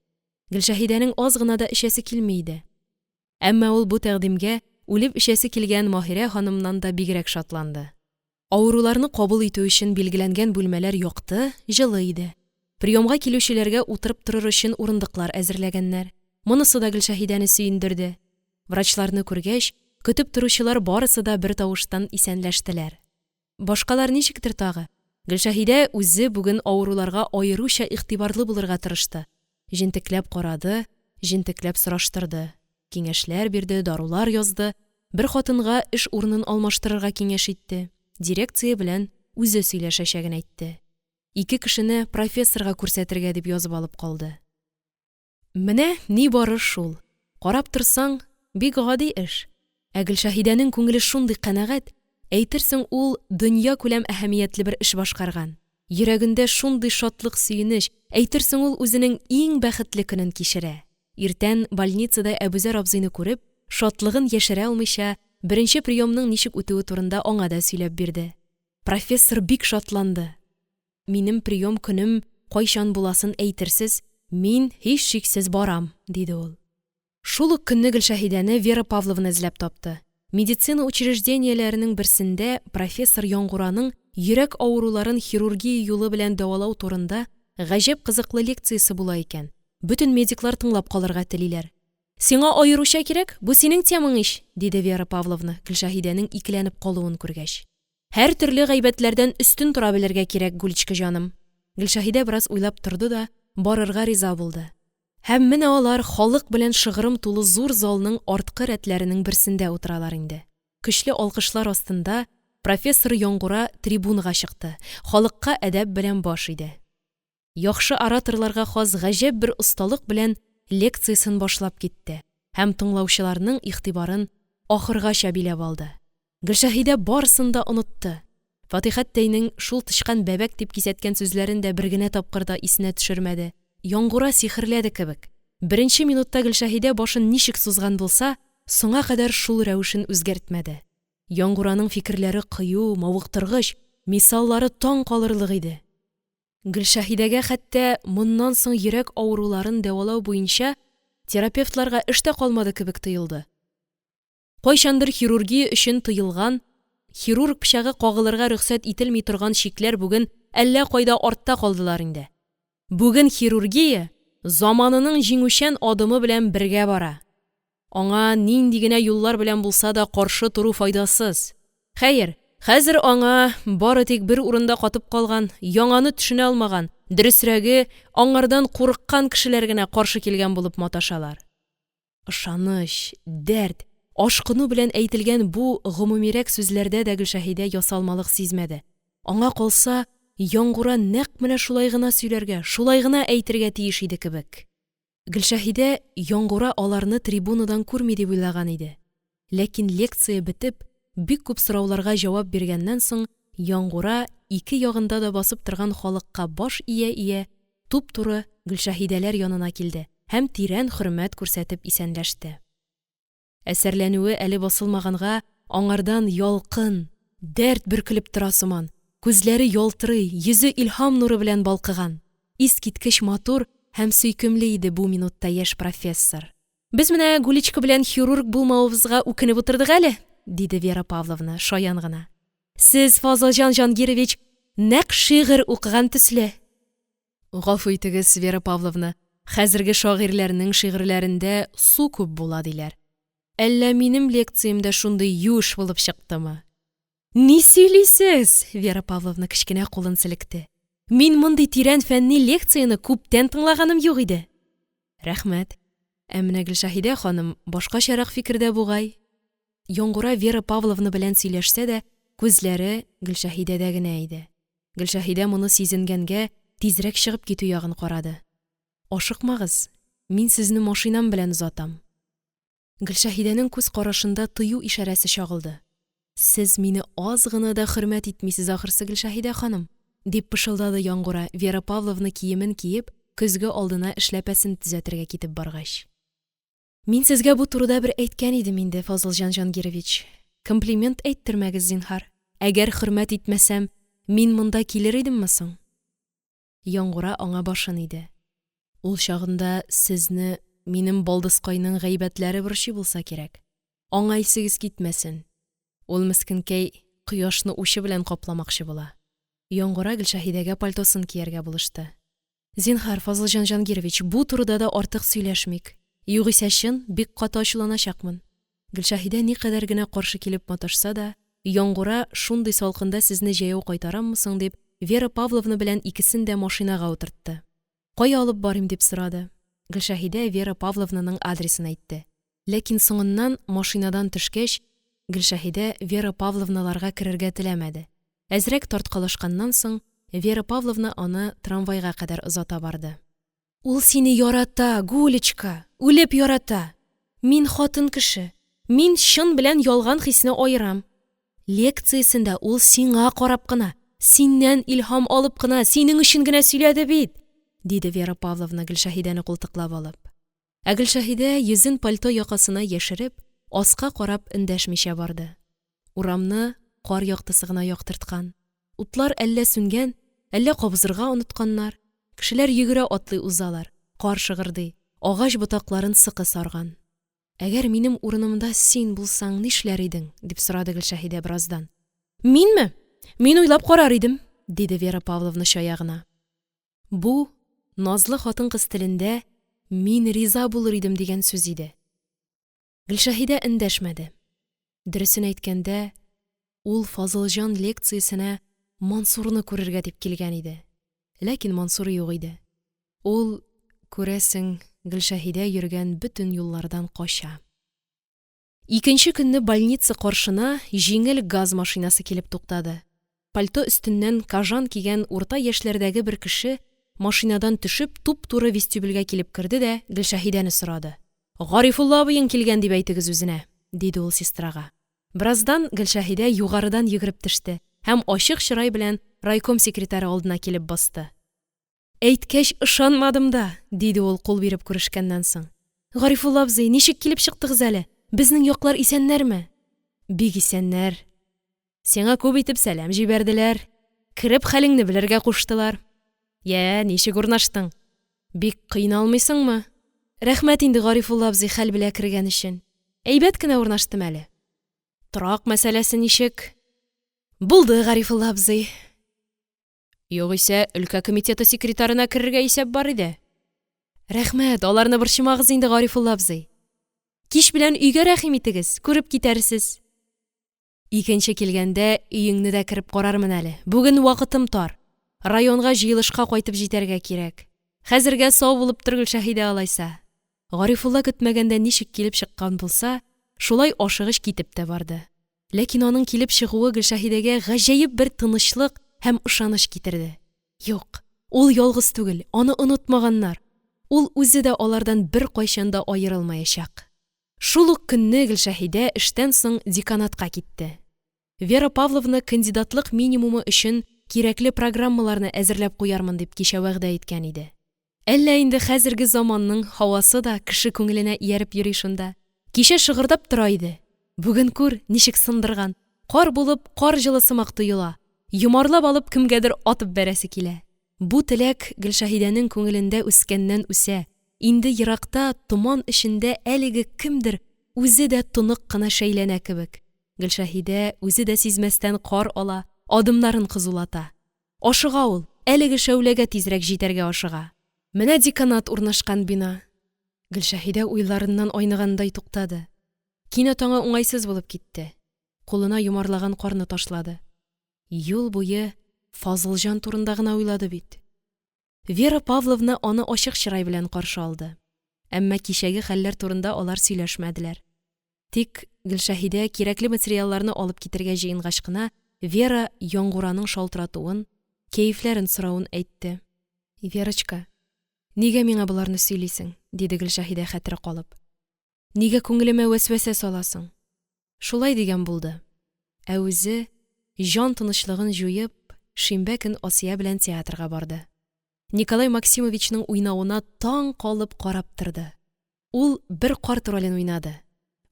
Гөлшәһидәнең аз гына да эчәсе килми иде. Әмма ул бу тәкъдимгә үлеп эчәсе килгән Маһирә ханымнан да бигрәк шатланды. Авыруларны кабул итү өчен билгеләнгән бүлмәләр якты, җылы иде. Приемга килүчеләргә утырып торыр өчен урындыклар әзерләгәннәр. Монысы да Гөлшәһидәне сөендерде. Врачларны күргәч, көтеп торучылар барысы да бертавыштан исәнләштеләр. Башкалар ничектер тагы. Гөлшәһидә үзе бүген авыруларга аеруча игътибарлы булырга тырышты. Җентекләп карады, җентекләп сораштырды. Киңәшләр бирде, дарулар язды, бер хатынга эш урынын алмаштырырга киңәш итте, дирекция белән үзе сөйләшәчәген әйтте. Ике кешене профессорга күрсәтергә дип язып алып калды. Менә ни бары шул. Карап торсаң, бик гади эш. Ә Гөлшәһидәнең күңеле шундый канәгать, әйтерсең ул дөньякүләм әһәмиятле бер эш башкарган. Йөрәгендә шундый шатлык-сөенеч, әйтерсең ул үзенең иң бәхетле көнен кичерә. Иртән больницада Әбүзәр абзыйны күреп, шатлыгын яшерә алмыйча, беренче приемның ничек үтүе турында аңа да сөйләп бирде. Профессор бик шатланды. Минем прием көнем кайчан буласын әйтерсез, мин, һичшиксез, барам, диде ул. Шул ук көнне Гөлшәһидәне Вера Павловна эзләп тапты. Медицина учреждениеләренең берсендә профессор Яңгураның йөрәк авыруларын хирургия юлы белән дәвалау турында гаҗәп кызыклы лекциясе була икән. Бөтен медиклар тыңлап калырга телиләр. Сиңа аеруча кирәк, бу синең темаң ич, диде Вера Павловна, Гөлшәһидәнең икеләнеп калуын күргәч. Һәртөрле гайбәтләрдән өстен тора белергә кирәк, Гулечка җаным. Гөлшәһидә бераз уйлап торды да барырга риза булды. Һәм менә алар халык белән шыгрым тулы зур залның арткы рәтләренең берсендә утыралар инде. Көчле алкышлар астында профессор Яңгура трибунага чыкты, халыкка әдәп белән баш иде. Яхшы ораторларга хас гаҗәп бер осталык белән лекциясен башлап китте һәм тыңлаучыларның игътибарын ахыргача биләп алды. Гөлшәһидә барысын да онытты. Фатихәттәйнең шул тычкан бәбәк дип кисәткән сүзләрен дә бер генә тапкыр да исенә төшермәде. Яңгура сихерләде кебек. Беренче минутта Гөлшәһидә башын ничек сузган булса, соңа кадәр шул рәвешен үзгәртмәде. Яңгураның фикерләре кыю, мавыктыргыч, мисаллары таң калырлык иде. Гөлшәһидәгә хәтта моннан соң йөрәк авыруларын дәвалау буенча терапевтларга эш тә калмады кебек тоелды. Кайчандыр хирургия өчен тыелган, хирург пычагы кагылырга рөхсәт ителми торган чикләр бүген әллә кайда артта калдылар инде. Бүген хирургия заманының җиңүчән адымы белән бергә бара. Аңа нинди генә юллар белән булса да каршы тору файдасыз. Хәер, хәзер аңа бары тик бер урында катып калган, яңаны төшенә алмаган, дөресрәге, аңардан курыккан кешеләр генә каршы килгән булып маташалар. Ышаныч, дәрт, ашкыну белән әйтелгән бу гомумирәк сүзләрдә дә Гөлшәһидә ясалмалык сизмәде. Аңа калса, Яңгура нәкъ менә шулай гына сөйләргә, шулай гына әйтергә тиеш иде кебек. Гөлшәһидә Яңгура аларны трибунадан күрми дип уйлаган иде. Ләкин лекция бетеп, бик күп сорауларга җавап биргәннән соң, Яңгура ике ягында да басып торган халыкка баш ия-ия, туп-туры Гөлшәһидәләр янына килде һәм тирән хөрмәт күрсәтеп исәнләште. Әсәрләнүе әле басылмаганга, аңардан ялкын, дәрт бөркелеп тора сыман, күзләре ялтырый, йөзе илһам нуры белән балкыган, искиткеч матур һәм сөйкемле иде бу минутта яшь профессор. – Без менә Гулечка белән хирург булмавыбызга үкенеп утырдык әле, – диде Вера Павловна, шаян гына. – Сез, Фазылҗан Җангирович, нәкъ шигырь укыган төсле! Гафу итегез, Вера Павловна, хәзерге шагыйрьләрнең шигырьләрендә су күп була, диләр. Әллә минем лекциям дә шундый юеш булып чыктымы? Ни сөйлисез? Вера Павловна кечкенә кулын селекте. Мин мондый тирән фәнни лекцияне күптән тыңлаганым юк иде. Рәхмәт. Ә менә Гөлшәһидә ханым башкачарак фикердә бугай. Яңгура Вера Павловна белән сөйләшсә дә, күзләре Гөлшәһидәдә генә иде. Гөлшәһидә моны сизенгәнгә, тизрәк чыгып китү ягын карады. Ашыкмагыз, мин сезне машинам белән озатам. Гөлшәһидәнең күз карашында тыю ишарәсе чагылды. Сез мине аз гына да хөрмәт итмисез, ахрысы, Гөлшәһидә ханым, дип пышылдады Яңгура, Вера Павловна киемен киеп, көзге алдына эшләпәсен төзәтергә китеп баргач. Мин сезгә бу турыда бер әйткән идем инде, Фазылҗан Җангирович. Комплимент әйттермәгез, зинһар. Әгәр хөрмәт итмәсәм, мин монда килер идемме соң? Яңгура аңа башын иде. Ул чагында сезне минем балдызкайның гайбәтләре борчый булса кирәк. Аңа исегез китмәсен. Ул, мескенкәй, кояшны учы белән капламакчы була. Яңгура Гөлшәһидәгә пальтосын кияргә булышты. Зинһар, Фазылҗан Җангирович, бу турыда да артык сөйләшмик. Югыйсә чын, бик каты ачуланачакмын. Гөлшәһидә никадәр генә каршы килеп маташса да, Яңгура, шундый салкында сезне җәяү кайтараммы соң дип, Вера Павловна белән икесен дә машинага утыртты. Кая алып барыйм дип сорады. Гөлшәһидә Вера Павловнаның адресын әйтте. Ләкин соңыннан, машинадан төшкәч, Гөлшәһидә Вера Павловналарга керергә теләмәде. Әзрәк тарткалашканнан соң, Вера Павловна аны трамвайга кадәр озата барды. Ул сине ярата, Гулечка, үлеп ярата! Мин хатын кеше, мин чын белән ялган хисне аерам. Лекциясендә ул сиңа карап кына, синнән илһам алып кына, синең өчен генә сөйләде бит, диде Вера Павловна, Гөлшәһидәне култыклап алып. Ә Гөлшәһидә, йөзен пальто якасына яшереп, аска карап эндәшмичә барды. Урамны кар яктысы гына яктырткан. Утлар әллә сүнгән, әллә кабызырга онытканнар. Кешеләр йөгерә-атлый узалар, кар шыгырдый, агач ботакларын сыкы сарган. Әгәр минем урынымда син булсаң, нишләр идең? – дип сорады Гөлшәһидә бераздан. Минме? Мин уйлап карар идем, – диде Вера Павловна чая гына. Бу назлы хатын-кыз телендә «мин риза булыр идем» дигән сүз иде. Гөлшәһидә эндәшмәде. Дөресен әйткәндә, ул Фазылҗан лекциясенә Мансурны күрергә дип килгән иде. Ләкин Мансур юк иде. Ул, күрәсең, Гөлшәһидә йөргән бөтен юллардан кача. Икенче көнне больница каршына җиңел ГАЗ машинасы килеп туктады. Пальто өстеннән кожан кигән урта яшьләрдәге бер кеше, машинадан төшеп, туп-туры вестибюльгә килеп керде дә Гөлшәһидәне сорады. «Гарифулла абыең килгән дип әйтегез үзенә», – диде ул сестрага. Бераздан Гөлшәһидә югарыдан йөгереп төште һәм ачык чырай белән райком секретаре алдына килеп басты. Әйткәч, ышанмадым да, диде ул, кул биреп күрешкәннән соң. Гарифулла абзый, ничек килеп чыктыгыз әле? Безнең яклар исәннәрме? Бик исәннәр. Сиңа күп итеп сәлам җибәрделәр. Кереп хәлеңне белергә куштылар. Йә, ничек урнаштың? Бик кыйналмыйсыңмы? Рәхмәт инде, Гарифулла абзый, хәл белә кергән өчен. Әйбәт кенә урнаштым әле. Торак мәсьәләсе ничек? Булды, Гарифулла абзый. Югыйсә, өлкә комитеты секретарена керергә исәп бар иде. Рәхмәт, аларны борчымагыз инде, Гарифулла абзый. Кич белән өйгә рәхим итегез, күреп китәрсез. Икенче килгәндә өеңне дә кереп карармын әле. Бүген вакытым тар. Районга җыелышка кайтып җитәргә кирәк. Хәзергә сау булып тор, Гөлшәһидә, алайса. Гарифулла көтмәгәндә ничек килеп чыккан булса, шулай ашыгыч китеп тә барды. Ләкин аның килеп чыгуы Гөлшәһидәгә гаҗәеп бер тынычлык һәм ышаныч китерде. Юк, ул ялгыз түгел, аны онытмаганнар. Ул үзе дә алардан беркайчан да аерылмаячак. Шул ук көнне Гөлшәһидә эштән соң деканатка китте. Вера Павловна кандидатлык минимумы өчен кирәкле программаларны әзерләп куярмын дип кичә вәгъдә иткән иде. Әллә инде хәзерге заманның һавасы да кеше күңеленә ияреп йөри шунда. Кичә шыгырдап тора иде. Бүген күр, ничек сындырган, кар булып, кар җылы сымак тоела, йомарлап алып кемгәдер атып бәрәсе килә. Бу теләк Гөлшәһидәнең күңелендә үскәннән-үсә, инде еракта, томан эчендә әлеге кемдер үзе дә тонык кына шәйләнә кебек. Гөлшәһидә үзе дә сизмәстән кар ала, адымнарын кызулата. Ашыга ул, әлеге шәүләгә тизрәк җитәргә ашыга. Менә деканат урнашкан бина. Гөлшәһидә уйларыннан айныгандай туктады. Кинәт аңа уңайсыз булып китте. Кулына йомарлаган карны ташлады. Юл буе Фазылҗан турында гына уйлады бит. Вера Павловна аны ачык чырай белән каршы алды. Әмма кичәге хәлләр турында алар сөйләшмәделәр. Тик Гөлшәһидә кирәкле материалларны алып китәргә җыенгач кына, Вера Яңгураның шалтыратуын, кәефләрен соравын әйтте. – Верочка, нигә миңа боларны сөйлисең? – диде Гөлшәһидә, хәтере калып. – Нигә күңелемә вәсвәсә саласың? Шулай дигән булды. Ә үзе, җан тынычлыгын җуеп, шимбә көн Асия белән театрга барды. Николай Максимовичның уйнавына таң калып карап торды. Ул бер карт ролен уйнады.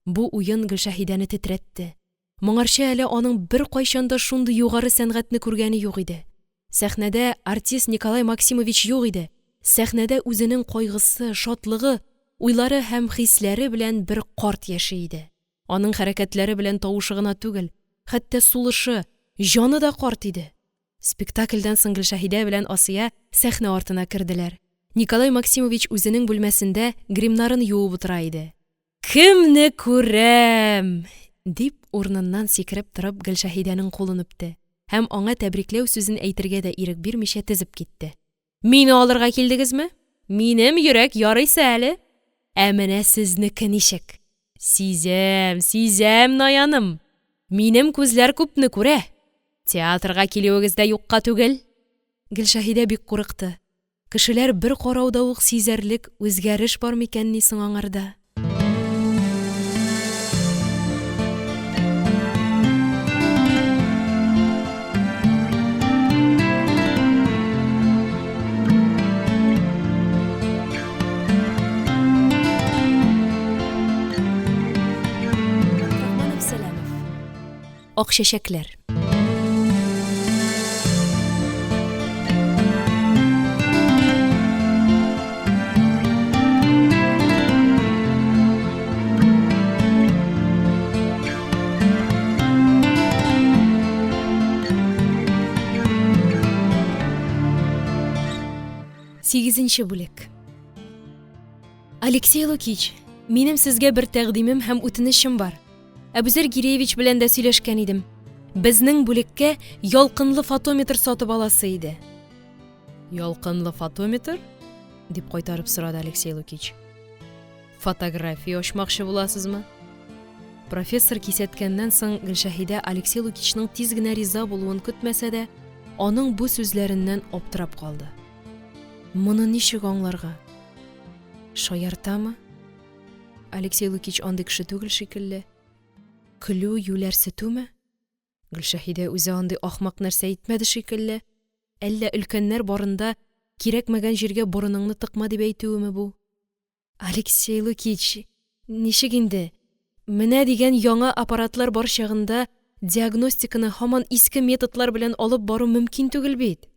Бу уен Гөлшәһидәне тетрәтте. Моңарчы әле аның беркайчан да шундый югары сәнгатьне күргәне юк иде. Сәхнәдә артист Николай Максимович юк иде, сәхнәдә үзенең кайгысы, шатлыгы, уйлары һәм хисләре белән бер карт яши иде. Аның хәрәкәтләре белән тавышы гына түгел, хәтта сулышы, җаны да карт иде. Спектакльдән соң Гөлшәһидә белән Асия сәхнә артына керделәр. Николай Максимович үзенең бүлмәсендә гримнарын юып утыра иде. «Кемне күрәм!» – дип, урыныннан сикереп торып, Гөлшәһидәнең кулын үпте һәм аңа тәбрикләү сүзен әйтергә дә ирек бирмичә тезеп китте. «Мине алырга килдегезме? Минем йөрәк ярыйсы әле! Ә менә сезнеке ничек? Сизәм, сизәм, наяным! Минем күзләр күпне күрә! Театрга килүегез дә юкка түгел!» Гөлшәһидә бик курыкты. Кешеләр бер карауда ук сизәрлек үзгәреш бар микәнни соң аңарда? Габдрахман Әпсәләмов. Ак чәчәкләр. Сигезенче бүлек. Алексей Лукич, минем сезгә бер тәкъдимем һәм үтенечем бар. Әбүзәр Гиреевич белән дә сөйләшкән идем. Безнең бүлеккә ялкынлы фотометр сатып аласы иде. Ялкынлы фотометр? дип кайтарып сорады Алексей Лукич. Фотография ачмакчы буласызмы? Профессор кисәткәннән соң Гөлшәһидә Алексей Лукичның тиз генә риза булуын көтмәсә дә, аның бу сүзләреннән аптырап калды. Моны ничек аңларга? Шаяртамы? Алексей Лукич андый кеше түгел шикелле. Көлү, юләрсетүме? Гөлшәһидә үзе андый ахмак нәрсә әйтмәде шикелле. Әллә өлкәннәр барында кирәкмәгән җиргә борыныңны тыкма дип әйтүеме бу? Алексей Лукич, ничек инде? Менә дигән яңа аппаратлар бар чагында диагностиканы һаман иске методлар белән алып бару мөмкин түгел бит.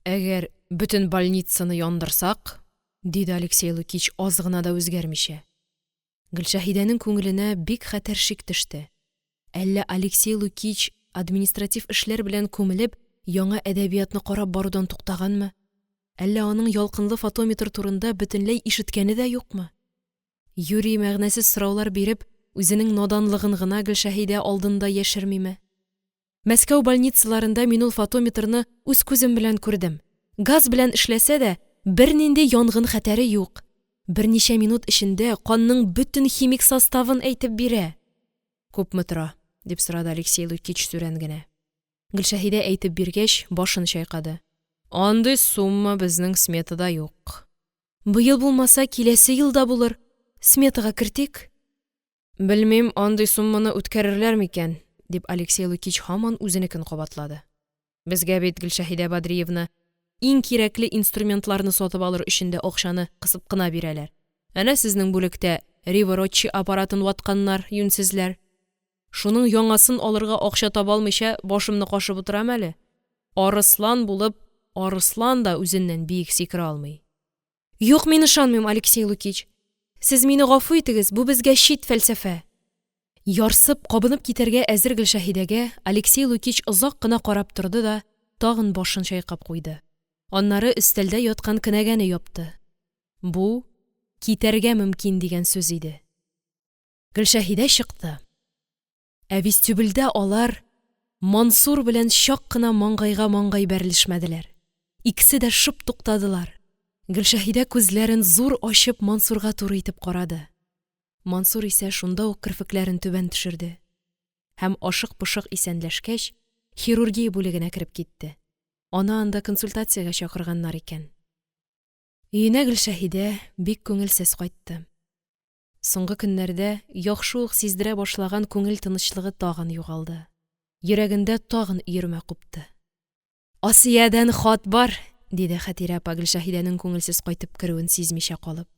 Әгәр бөтен больницаны яндырсак? диде Алексей Лукич, аз гына да үзгәрмичә. Гөлшәһидәнең күңеленә бик хәтәр шик төште. Әллә Алексей Лукич, административ эшләр белән күмелеп, яңа әдәбиятны карап барудан туктаганмы? Әллә аның ялкынлы фотометр турында бөтенләй ишеткәне дә юкмы? Юри мәгънәсез сораулар биреп, үзенең наданлыгын гына Гөлшәһидә алдында яшермиме? Мәскәү больницаларында мин ул фотометрны үз күзем белән күрдем. Газ белән эшләсә дә, бернинди янгын хәтәре юк. Берничә минут эчендә канның бөтен химик составын әйтеп бирә. Күпме тора? дип сорады Алексей Лукич сүрән генә. Гөлшәһидә әйтеп биргәч, башын чайкады. Андый сумма безнең сметада юк. Быел булмаса, киләсе елда булыр. Сметага кертик. Белмим, андый сумманы үткәрерләр микән, дип Алексей Лукич һаман үзенекен кабатлады. Безгә бит, Гөлшәһидә Бадриевна, иң кирәкле инструментларны сатып алыр өчен дә акчаны кысып кына бирәләр. Әнә сезнең бүлектә Риво-Роччи аппаратын ватканнар, юньсезләр. Шуның яңасын алырга акча таба алмыйча, башымны кашып утырам әле. Арыслан булып, арыслан да үзеннән биек сикерә алмый. Юк, мин ышанмыйм, Алексей Лукич! Сез мине гафу итегез, бу безгә чит фәлсәфә! Ярсып, кабынып китәргә әзер Гөлшәһидәгә Алексей Лукич озак кына карап торды да тагын башын чайкап куйды. Аннары өстәлдә яткан кенәгәне япты. Бу – китәргә мөмкин дигән сүз иде. Гөлшәһидә чыкты. Ә вестибюльдә алар Мансур белән чак кына маңгайга-маңгай бәрелешмәделәр. Икесе дә шып туктадылар. Гөлшәһидә күзләрен зур ачып Мансурга туры итеп карады. Мансур исә шунда ук керфекләрен түбән төшерде һәм, ашык-пошык исәнләшкәч, хирургия бүлегенә кереп китте. Аны анда консультациягә чакырганнар икән. Өенә Гөлшәһидә бик күңелсез кайтты. Соңгы көннәрдә яхшы ук сиздерә башлаган күңел тынычлыгы тагын югалды. Йөрәгендә тагын өермә купты. Асиядән хат бар, диде Хәтирә апа, Гөлшәһидәнең күңелсез кайтып керүен сизмичә калып.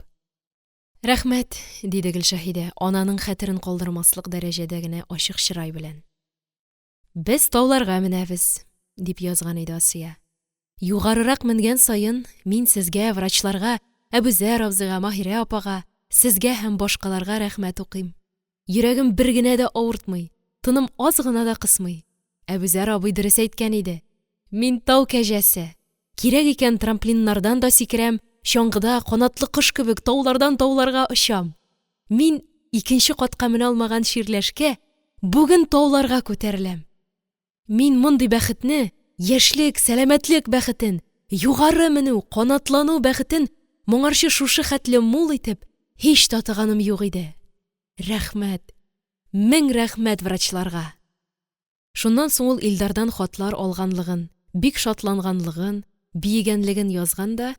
Рәхмәт, диде Гөлшәһидә, ананың хәтерен калдырмаслык дәрәҗәдә генә ачык чырай белән. Без тауларга менәбез, дип язган иде Асия. Югарырак менгән саен, мин сезгә, врачларга, Әбүзәр абзыйга, Маһирә апага, сезгә һәм башкаларга рәхмәт укыйм. Йөрәгем бер генә дә авыртмый, тыным аз гына да кысмый. Әбүзәр абый дөрес әйткән иде: мин тау кәҗәсе, кирәк икән, трамплиннардан да сикерәм, чаңгыда, канатлы кош кебек, таулардан тауларга очам. Мин, икенче катка менә алмаган чирләшкә, бүген тауларга күтәреләм. Мин мондый бәхетне, яшьлек, сәламәтлек бәхетен, югары менү, канатлану бәхетен моңарчы шушы хәтле мул итеп һич татыганым юк иде. Рәхмәт, мең рәхмәт врачларга! Шуннан соң ул Илдардан хатлар алганлыгын, бик шатланганлыгын, биегәнлеген язган да,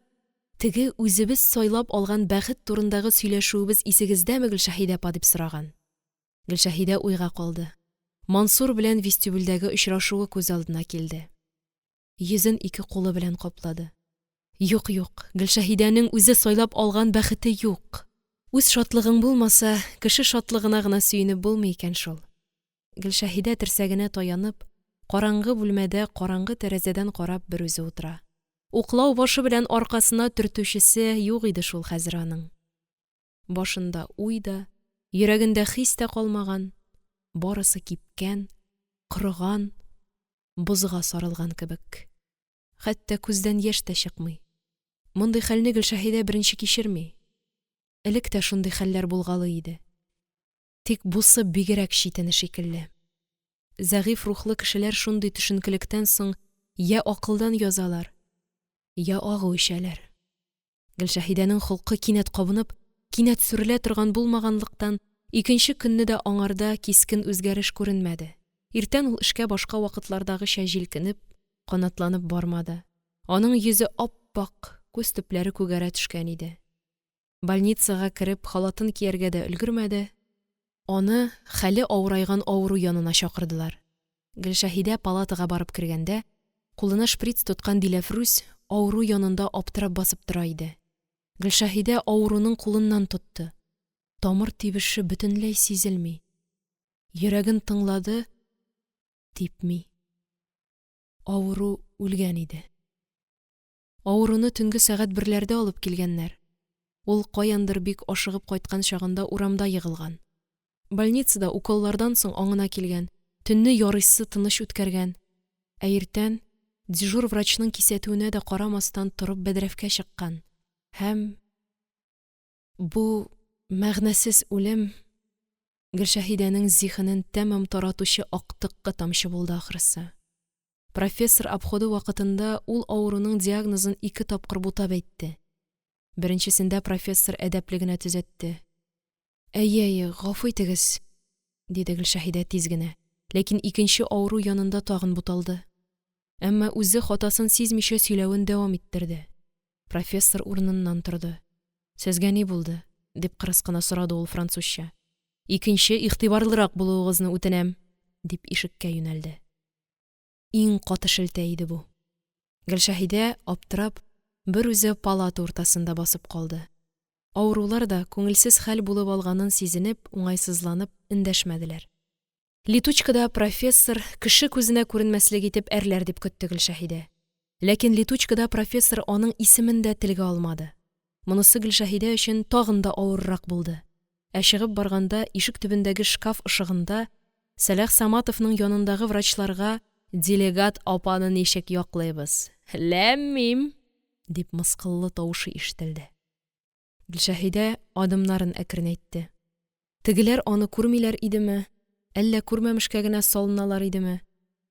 теге үзебез сайлап алган бәхет турындагы сөйләшүебез исегездәме, Гөлшәһидә апа, дип сораган. Гөлшәһидә уйга калды. Мансур белән вестибюльдәге очрашуы күз алдына килде. Йөзен ике кулы белән каплады. Юк, юк, Гөлшәһидәнең үзе сайлап алган бәхете юк. Үз шатлыгың булмаса, кеше шатлыгына гына сөенеп булмый икән шул. Гөлшәһидә терсәгенә таянып, караңгы бүлмәдә караңгы тәрәзәдән карап берүзе утыра. Уклау башы белән аркасына төртүчесе юк иде шул хәзер аның. Башында уй да, йөрәгендә хис тә калмаган, барысы кипкән, корыган, бозга сарылган кебек. Хәтта күздән яшь тә чыкмый. Мондый хәлне Гөлшәһидә беренче кичерми. Элек тә шундый хәлләр булгалый иде. Тик бусы бигрәк читен шикелле. Зәгыйфь рухлы кешеләр шундый төшенкелектән соң йә акылдан язалар, йә агу эчәләр. Гөлшәһидәнең холкы кинәт кабынып, кинәт сүрелә торган булмаганлыктан, икенче көнне дә аңарда кискен үзгәреш күренмәде. Иртән ул эшкә башка вакытлардагыча җилкенеп, канатланып бармады. Аның йөзе ап-ак, күз төпләре күгәрә төшкән иде. Больницага кереп, халатын кияргә дә өлгермәде, аны хәле авырайган авыру янына чакырдылар. Гөлшәһидә палатага барып кергәндә, кулына шприц тоткан Диләфрүз авыру янында аптырап басып тора иде. Гөлшәһидә авыруның кулыннан тотты. Тамыр тибеше бөтенләй сизелми. Йөрәген тыңлады, типми. Авыру үлгән иде. Авыруны төнге сәгать берләрдә алып килгәннәр. Ул каяндыр бик ашыгып кайткан чагында урамда егылган. Больницада уколлардан соң аңына килгән, төнне ярыйсы тыныч үткәргән. Ә иртән дежур врачның кисәтүенә дә карамастан торып бәдрәфкә чыккан. Һәм бу мәгънәсез үлем Гөлшәһидәнең зиһенен тәмам таратучы актыккы тамчы булды, ахрысы. Профессор обходы вакытында ул авыруның диагнозын ике тапкыр бутап әйтте. Беренчесендә профессор әдәпле генә төзәтте. Әйе, әйе, гафу итегез, диде Гөлшәһидә тиз генә. Ләкин икенче авыру янында тагын буталды. Әмма үзе хатасын сизмичә сөйләвен дәвам иттерде. Профессор урыныннан торды. Сезгә ни булды? дип кырыс кына сорады ул французча. Икенче игътибарлырак булуыгызны үтенәм, дип ишеккә юнәлде. Иң каты шелтә иде бу. Гөлшәһидә, аптырап, берүзе палата уртасында басып калды. Авырулар да күңелсез хәл булып алганын сизенеп, уңайсызланып эндәшмәделәр. Летучкада профессор кеше күзенә күренмәслек итеп әрләр дип көтте Гөлшәһидә. Ләкин летучкада профессор аның исемен дә телгә алмады. Монысы Гөлшәһидә өчен тагын да авыррак булды. Ә чыгып барганда, ишек төбендәге шкаф ышыгында Сәләх Саматовның янындагы врачларга: «Делегат апаны ничек яклыйбыз, ләм-мим!» – дип, мыскыллы тавышы ишетелде. Гөлшәһидә адымнарын әкренәйтте. Тегеләр аны күрмиләр идеме, әллә күрмәмешкә генә салыналар идеме,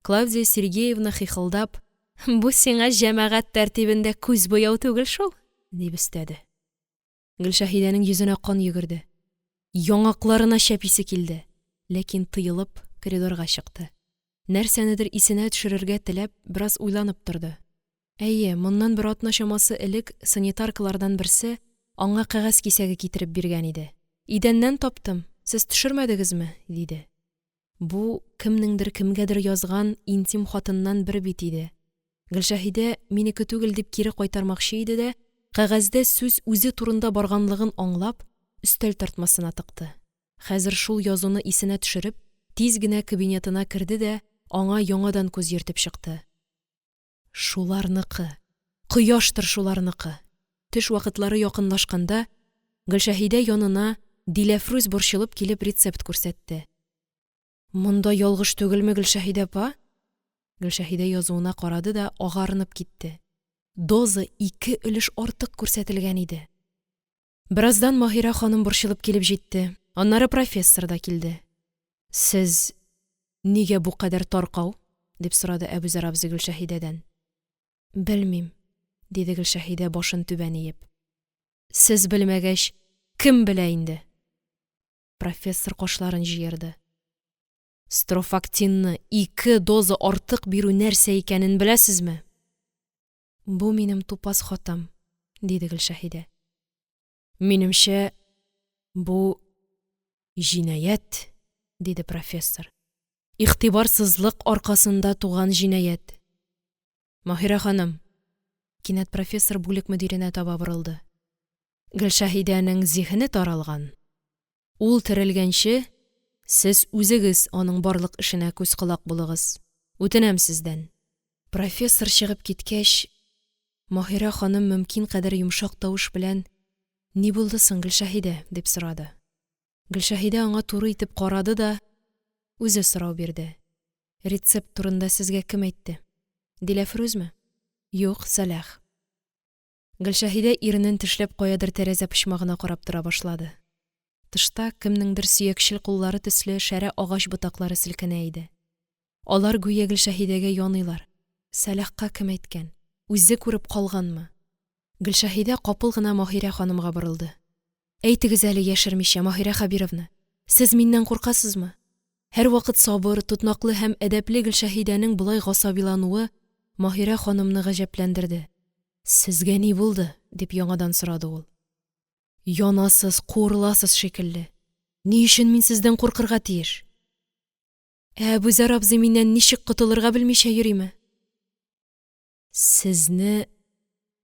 Клавдия Сергеевна, хихылдап: – Бу сиңа җәмәгать тәртибендә күз буяу түгел шул, – дип өстәде. Гөлшәһидәнең йөзенә кан йөгерде, яңакларына чәписе килде, ләкин, тыелып, коридорга чыкты. Нәрсәнедер исенә төшерергә теләп, бераз уйланып торды. Әйе, моннан бер атна чамасы элек санитаркалардан берсе аңа кәгазь кисәге китереп биргән иде. «Идәннән таптым, сез төшермәдегезме?» – диде. Бу кемнеңдер кемгәдер язган интим хатыннан бер бит иде. Гөлшәһидә минеке түгел дип кире кайтармакчы иде дә, кәгазьдә сүз үзе турында барганлыгын аңлап, өстәл тартмасына тыкты. Хәзер шул язуны исенә төшереп, тиз генә кабинетына керде дә аңа яңадан күз йөртеп чыкты. Шуларныкы! Кояштыр шуларныкы! Төш вакытлары якынлашканда, Гөлшәһидә янына Диләфрүз борчылып килеп рецепт күрсәтте. Монда ялгыш түгелме, Гөлшәһидә апа? Гөлшәһидә язуына карады да агарынып китте. Доза ике өлеш артык күрсәтелгән иде. Бераздан Маһирә ханым борчылып килеп җитте. Аннары профессор да килде. Сез нигә бу кадәр таркау? – дип сорады Әбүзәр абзый Гөлшәһидәдән. Белмим, – диде Гөлшәһидә, башын түбән иеп. Сез белмәгәч, кем белә инде? Профессор кашларын җыерды. Строфактинны ике доза артык бирү нәрсә икәнен беләсезме? Бу минем тупас хатам, диде Гөлшәһидә. Минемчә, бу җинаять, диде профессор. Игътибарсызлык аркасында туган җинаять. Маһирә ханым, кинәт профессор бүлек мөдиренә таба борылды. Гөлшәһидәнең зиһене таралган. Ул терелгәнче, сез үзегез аның барлык эшенә күз-колак булыгыз. Үтенәм сездән. Профессор чыгып киткәч, Маһирә ханым мөмкин кадәр йомшак тавыш белән: «Ни булды соң, Гөлшәһидә?» – дип сорады. Гөлшәһидә аңа туры итеп карады да үзе сорау бирде: «Рецепт турында сезгә кем әйтте? Диләфрүзме?» «Юк, Сәләх». Гөлшәһидә иренен тешләп каядыр тәрәзә почмагына карап тора башлады. Тышта кемнеңдер сөякчел куллары төсле шәрә агач ботаклары селкенә иде. Алар гүя Гөлшәһидәгә яныйлар. Сәләхка кем әйткән? Үзе күреп калганмы? Гөлшәһидә капыл гына Маһирә ханымга борылды. Әйтегез әле яшермичә, Маһирә Хәбировна, сез миннән куркасызмы? Һәрвакыт сабыр, тотнаклы һәм әдәпле Гөлшәһидәнең болай гасабилануы Маһирә ханымны гаҗәпләндерде. Сезгә ни булды? – дип яңадан сорады ул. Янасыз, куырыласыз шикелле. Ни өчен мин сездән куркырга тиеш? Ә Әбүзәр абзый миннән ничек котылырга белмичә йөриме? Сезне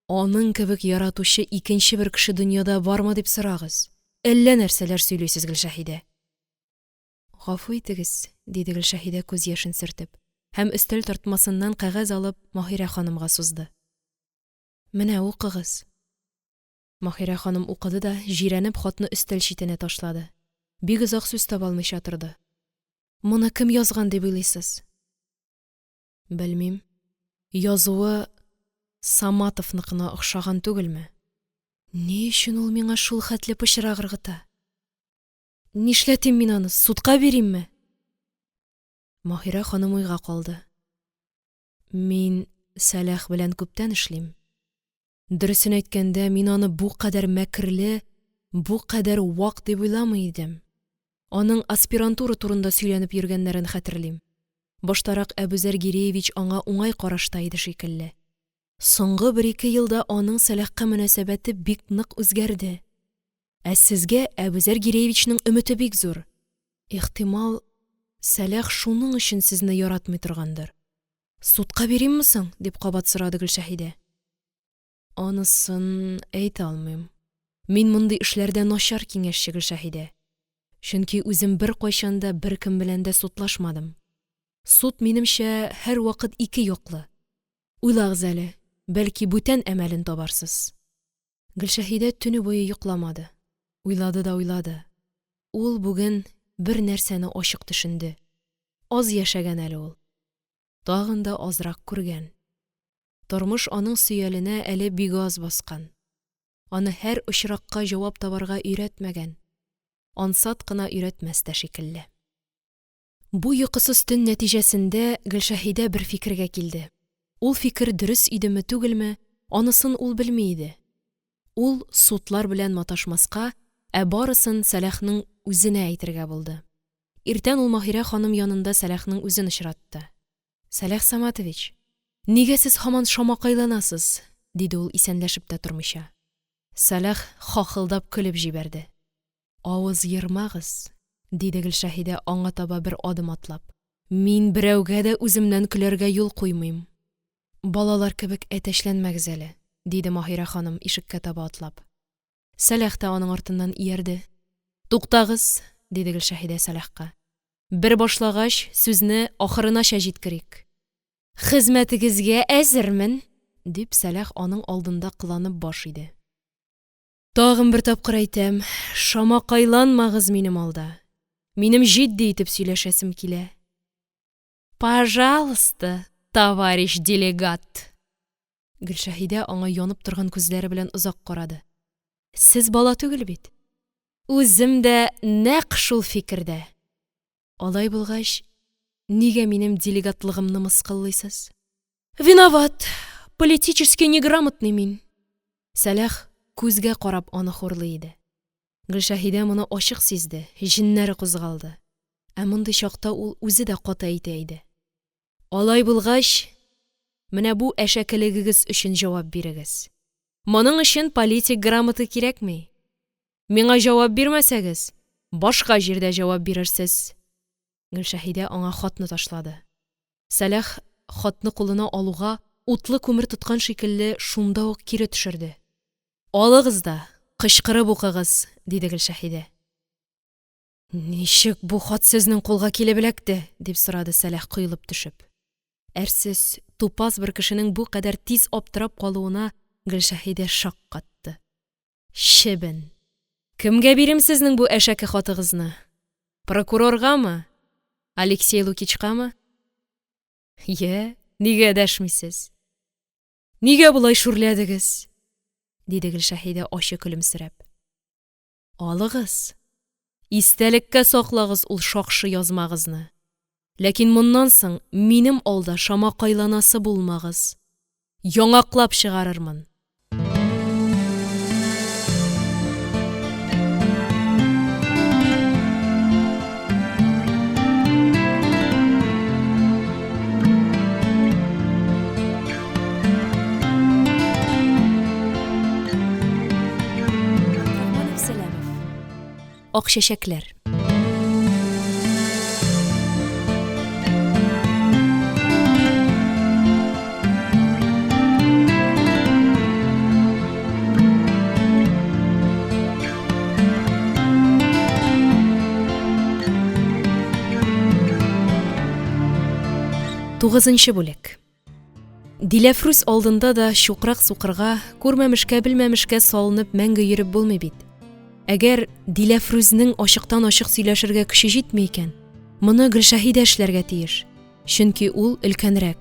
аның кебек яратучы икенче бер кеше дөньяда бармы дип сорагыз. Әллә нәрсәләр сөйлисез, Гөлшәһидә. Гафу итегез, диде Гөлшәһидә, күз яшен сөртеп, һәм өстәл тартмасыннан кәгазь алып Маһирә ханымга сузды. Менә укыгыз. Маһирә ханым укыды да, җирәнеп, хатны өстәл читенә ташлады. Бик озак сүз таба алмыйча торды. Моны кем язган дип уйлыйсыз? Белмим. Язуы Саматовныкына охшаган түгелме? Ни өчен ул миңа шул хәтле пычрак ыргыта? Нишләтим мин аны, судка биримме? Маһирә ханым уйга калды. Мин Сәләх белән күптән эшлим. Дөресен әйткәндә, мин аны бу кадәр мәкерле, бу кадәр вак дип уйламый идем. Аның аспирантура турында сөйләнеп йөргәннәрен хәтерлим. Баштарак Әбүзәр Гиреевич аңа уңай карашта иде шикелле. Соңгы бер-ике елда аның Сәләхкә мөнәсәбәте бик нык үзгәрде. Ә сезгә Әбүзәр Гиреевичның өмете бик зур. Ихтимал, Сәләх шуның өчен сезне яратмый торгандыр. Судка биримме соң? – дип кабат сорады Гөлшәһидә. Анысын әйтә алмыйм. Мин мондый эшләрдә начар киңәшче, Гөлшәһидә. Чөнки үзем беркайчан да беркем белән дә судлашмадым. Суд, минемчә, һәрвакыт ике яклы. Уйлагыз әле, бәлки, бүтән әмәлен табарсыз. Гөлшәһидә төне буе йокламады, уйлады да уйлады. Ул бүген бернәрсәне ачык төшенде: аз яшәгән әле ул, тагын да азрак күргән. Тормыш аның сөяленә әле бик аз баскан, аны һәр очракка җавап табарга өйрәтмәгән, ансат кына өйрәтмәс тә шикелле. Бу йокысыз төн нәтиҗәсендә Гөлшәһидә бер фикергә килде. Ул фикер дөрес идеме-түгелме, анысын ул белми иде. Ул судлар белән маташмаска, ә барысын Сәләхнең үзенә әйтергә булды. Иртән ул Маһирә ханым янында Сәләхнең үзен очратты. – Сәләх Саматович, нигә сез һаман шамакайланасыз? – диде ул, исәнләшеп тә тормыйча. Сәләх хахылдап көлеп җибәрде. – Авыз ермагыз, – диде Гөлшәһидә, аңа таба бер адым атлап. – Мин берәүгә дә үземнән көләргә юл куймыйм. Балалар кебек әтәчләнмәгез әле, – диде Маһирә ханым, ишеккә таба атлап. Сәләх тә аның артыннан иярде. – Туктагыз! – диде Гөлшәһидә Сәләхкә. – Бер башлагач, сүзне ахырынача җиткерик. – Хезмәтегезгә әзермен! – дип, Сәләх аның алдында кыланып баш иде. – Тагын бер тапкыр әйтәм: шамакайланмагыз минем алда, минем җитди итеп сөйләшәсем килә. Пажалыста, товарищ делегат! Гөлшәһидә аңа янып торган күзләре белән озак карады. – Сез бала түгел бит! Үзем дә нәкъ шул фикердә. Алай булгач, нигә минем делегатлыгымны мыскыллыйсыз? Виноват, политически неграмотный мин! Сәләх күзгә карап аны хурлый иде. Гөлшәһидә моны ачык сизде, җеннәре кузгалды. Ә мондый чакта ул үзе дә каты әйтә иде. Алай булгач, менә бу әшәкелегегез өчен җавап бирегез. Моның өчен политик грамота кирәкми. Миңа җавап бирмәсәгез, башка җирдә җавап бирерсез. Гөлшәһидә аңа хатны ташлады. Сәләх, хатны кулына алуга, утлы күмер тоткан шикелле, шунда ук кире төшерде. Алыгыз да кычкырып укыгыз, диде Гөлшәһидә. Ничек бу хат сезнең кулга килеп эләкте? – дип сорады Сәләх, коелып төшеп. Әрсез, тупас бер кешенең бу кадәр тиз аптырап калуына Гөлшәһидә шаккатты. Чебен! Кемгә бирим сезнең бу әшәке хатыгызны? Прокуроргамы? Алексей Лукичкамы? Йә, нигә дәшмисез? Нигә болай шүрләдегез? – диде Гөлшәһидә, ачы көлемсерәп. Алыгыз, истәлеккә саклагыз ул шакшы язмагызны. Ләкин моннан соң минем алда шамакайланасы булмагыз. Яңаклап чыгарырмын! Абдрахманов Сәләмов. Ак чәчәкләр. Тугызынчы бүлек. Диләфрүз алдында да чукрак сукырга, күрмәмешкә-белмәмешкә салынып мәңге йөреп булмый бит. Әгәр Диләфрүзнең ачыктан-ачык сөйләшергә көче җитми икән, моны Гөлшәһидә эшләргә тиеш, чөнки ул өлкәнрәк.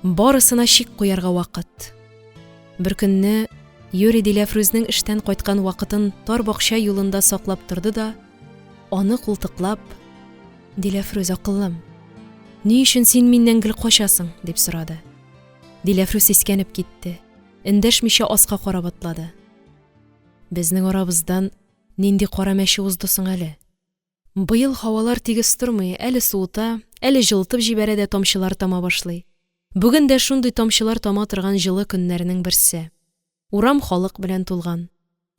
Барысына чик куярга вакыт. Беркөнне Юрий Диләфрүзнең эштән кайткан вакытын тар бакча юлында саклап торды да, аны култыклап, Диләфрүз, акыллым, ни өчен син миннән гел качасың? – дип сорады. Диләфрүз сискәнеп китте, эндәшмичә аска карап атлады. Безнең арабыздан нинди кара мәче узды соң әле? Быел һавалар тигез тормый, әле суыта, әле җылытып җибәрә дә тамчылар тама башлый. Бүген дә шундый тамчылар тама торган җылы көннәрнең берсе. Урам халык белән тулган.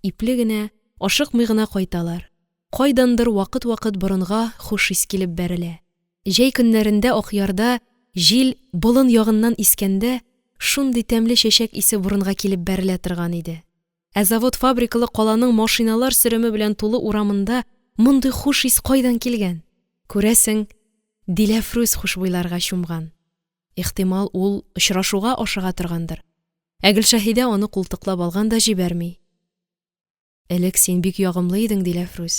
Ипле генә, ашыкмый гына кайталар. Кайдандыр вакыт-вакыт борынга хуш ис килеп бәрелә. Җәй көннәрендә Акъярда җил болын ягыннан искәндә, шундый тәмле чәчәк исе борынга килеп бәрелә торган иде. Ә завод-фабрикалы каланың машиналар сөреме белән тулы урамында Мондый хуш ис кайдан килгән? Күрәсең, Диләфрүз хушбуйларга чумган. Ихтимал, ул очрашуга ашыга торгандыр. Ә Гөлшәһидә аны култыклап алган да җибәрми. Элек син бик ягымлы идең, Диләфрүз.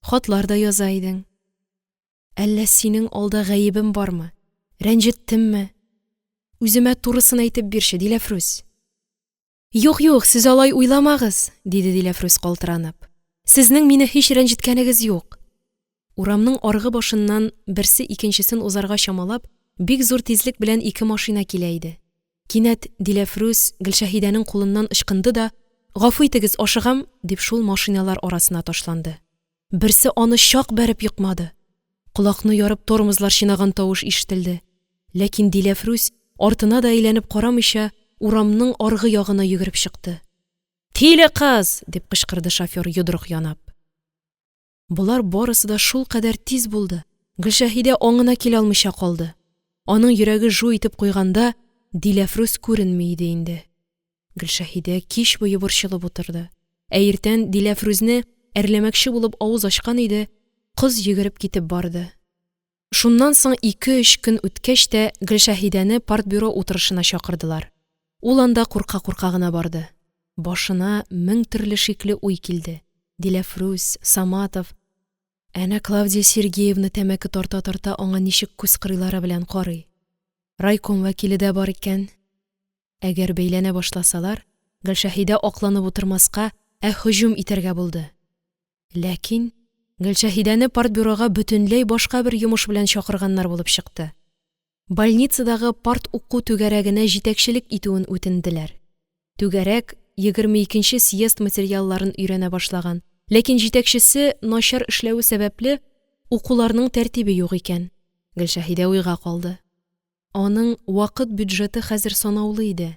Хатлар да яза идең. Әллә синең алда гаебем бармы? Рәнҗеттемме? Үземә турысын әйтеп бирче, Диләфрүз. Юк, юк, сез алай уйламагыз, диде Диләфрүз калтыранып. Сезнең мине һич рәнҗеткәнегез юк. Урамның аргы башыннан берсе икенчесен узарга чамалап, бик зур тизлек белән ике машина килә иде. Кинәт Диләфрүз Гөлшәһидәнең кулыннан ычкынды да, Гафу итегез, ашыгам, дип шул машиналар арасына ташланды. Берсе аны чак бәреп екмады. Колакны ярып тормозлар чинаган тавыш ишетелде. Ләкин Диләфрүз, артына да әйләнеп карамыйча, урамның аргы ягына йөгереп чыкты. Тиле кыз! дип кычкырды шофёр, йодрык янап. Болар барысы да шулкадәр тиз булды, Гөлшәһидә аңына килә алмыйча калды. Аның йөрәге жу итеп куйганда, Диләфрүз күренми иде инде. Гөлшәһидә кич буе борчылып утырды. Ә иртән Диләфрүзне әрләмәкче булып авыз ачкан иде, кыз йөгереп китеп барды. Шуннан соң ике-өч көн үткәч тә Гөлшәһидәне партбюро утырышына чакырдылар. Ул анда курка-курка гына барды. Башына мең төрле шикле уй килде. Диләфрүз, Саматов. Әнә Клавдия Сергеевна тәмәке тарта-тарта аңа ничек күз кырыйлары белән карый. Райком вәкиле дә бар икән. Әгәр бәйләнә башласалар, Гөлшәһидә акланып утырмаска, ә һөҗүм итәргә булды. Ләкин Гөлшәһидәне партбюрога бөтенләй башка бер йомыш белән чакырганнар булып чыкты. Больницадагы парт-уку түгәрәгенә җитәкчелек итүен үтенделәр. Түгәрәк 22 нче съезд материалларын өйрәнә башлаган, ләкин җитәкчесе начар эшләве сәбәпле, укуларның тәртибе юк икән. Гөлшәһидә уйга калды. Аның вакыт бюджеты хәзер санаулы иде.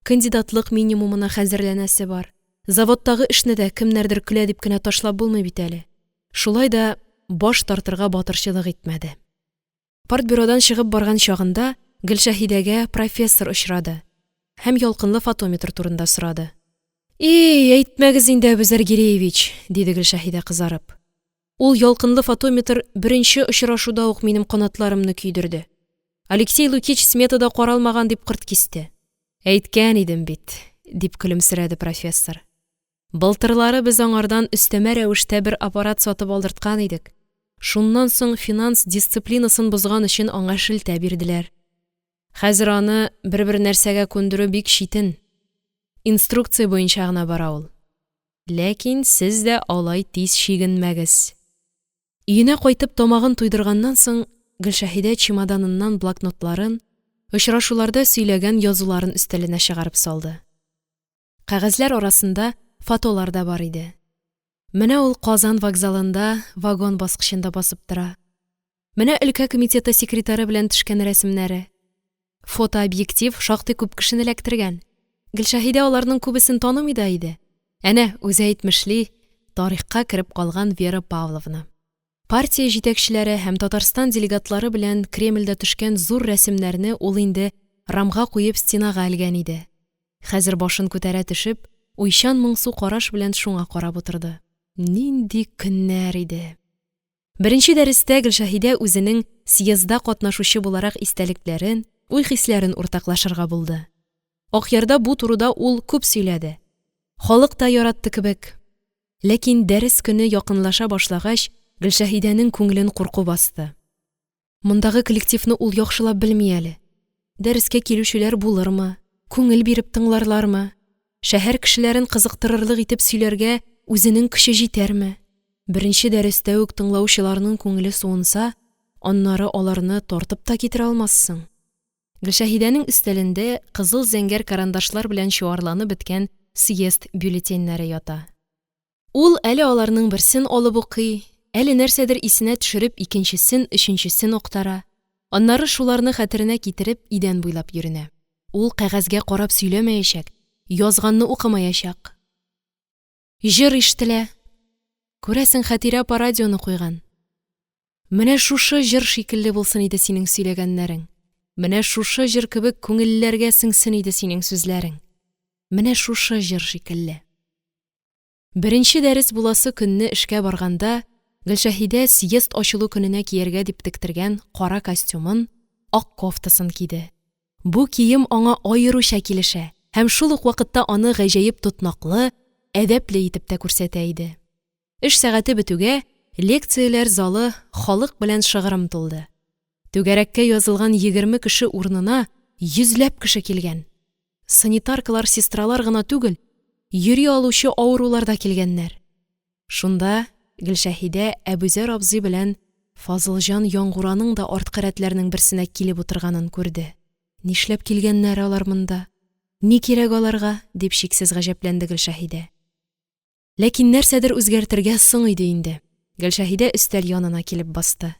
Кандидатлык минимумына хәзерләнәсе бар. Заводтагы эшне дә кемнәрдер көлә дип кенә ташлап булмый бит әле. Шулай да баш тартырга батырчылык итмәде. Партбюродан чыгып барган чагында Гөлшәһидәгә профессор очрады һәм ялкынлы фотометр турында сорады. И, әйтмәгез инде, Әбүзәр Гиреевич, диде Гөлшәһидә кызарып. Ул ялкынлы фотометр беренче очрашуда ук минем канатларымны көйдерде. Алексей Лукич сметада каралмаган дип кырт кисте. Әйткән идем бит, дип көлемсерәде профессор. Былтырлары без аңардан өстәмә рәвештә бер аппарат сатып алдырткан идек. Шуннан соң финанс дисциплинасын бозган өчен аңа шелтә бирделәр. Хәзер аны бер-бер нәрсәгә күндерү бик читен. Инструкция буенча гына бара ул. Ләкин сез дә алай тиз чигенмәгез. Өенә кайтып тамагын туйдырганнан соң, Гөлшәһидә чемоданыннан блокнотларын, очрашуларда сөйләгән язуларын өстәленә чыгарып салды. Кәгазьләр арасында фотолар да бар иде. Менә ул Казан вокзалында вагон баскычында басып тора. Менә өлкә комитеты секретаре белән төшкән рәсемнәре. Фотообъектив шактый күп кешене эләктергән. Гөлшәһидә аларның күбесен танымый да иде. Әнә, үзе әйтмешли, тарихка кереп калган Вера Павловна. Партия җитәкчеләре һәм Татарстан делегатлары белән Кремльдә төшкән зур рәсемнәрне ул инде рамга куеп стенага элгән иде. Хәзер башын күтәрә төшеп, уйчан-моңсу караш белән шуңа карап утырды. Нинди көннәр иде! Беренче дәрестә Гөлшәһидә үзенең съездда катнашучы буларак истәлекләрен, уй-хисләрен уртаклашырга булды. Акъярда бу турыда ул күп сөйләде. Халык та яратты кебек. Ләкин дәрес көне якынлаша башлагач, Гөлшәһидәнең күңелен курку басты. Мондагы коллективны ул яхшылап белми әле. Дәрескә килүчеләр булырмы, күңел биреп тыңларлармы? Шәһәр кешеләрен кызыктырырлык итеп сөйләргә үзенең көче җитәрме? Беренче дәрестә үк тыңлаучыларның күңеле суынса, аннары аларны тартып та китерә алмассың. Гөлшәһидәнең өстәлендә кызыл-зәңгәр карандашлар белән чуарланып беткән съезд бюллетеньнәре ята. Ул әле аларның берсен алып укый, әле нәрсәдер исенә төшереп икенчесен, өченчесен актара. Аннары шуларны хәтеренә китереп идән буйлап йөренә. Ул кәгазьгә карап сөйләмәячәк, язганны укымаячак. Җыр ишетелә. Күрәсең, Хәтирә апа радионы куйган. Менә шушы җыр шикелле булсын иде синең сөйләгәннәрең. Менә шушы җыр кебек күңелләргә сеңсен иде синең сүзләрең. Менә шушы җыр шикелле. Беренче дәрес буласы көнне эшкә барганда, Гөлшәһидә съезд ачылу көненә кияргә дип тектергән кара костюмын, ак кофтасын киде. Бу кием аңа аеруча килешә һәм шул ук вакытта аны гаҗәеп тотнаклы, әдәпле итеп тә күрсәтә иде. Эш сәгате бетүгә, лекцияләр залы халык белән шыгрым тулды. Түгәрәккә язылган 20 кеше урынына йөзләп кеше килгән. Санитаркалар, сестралар гына түгел, йөри алучы авырулар да килгәннәр. Шунда Гөлшәһидә Әбүзәр абзый белән Фазылҗан Яңгураның да арткы рәтләрнең берсенә килеп утырганын күрде. Нишләп килгәннәр алар монда? Ни кирәк аларга? – дип чиксез гаҗәпләнде Гөлшәһидә. Ләкин нәрсәдер үзгәртергә соң иде инде. Гөлшәһидә өстәл янына килеп басты.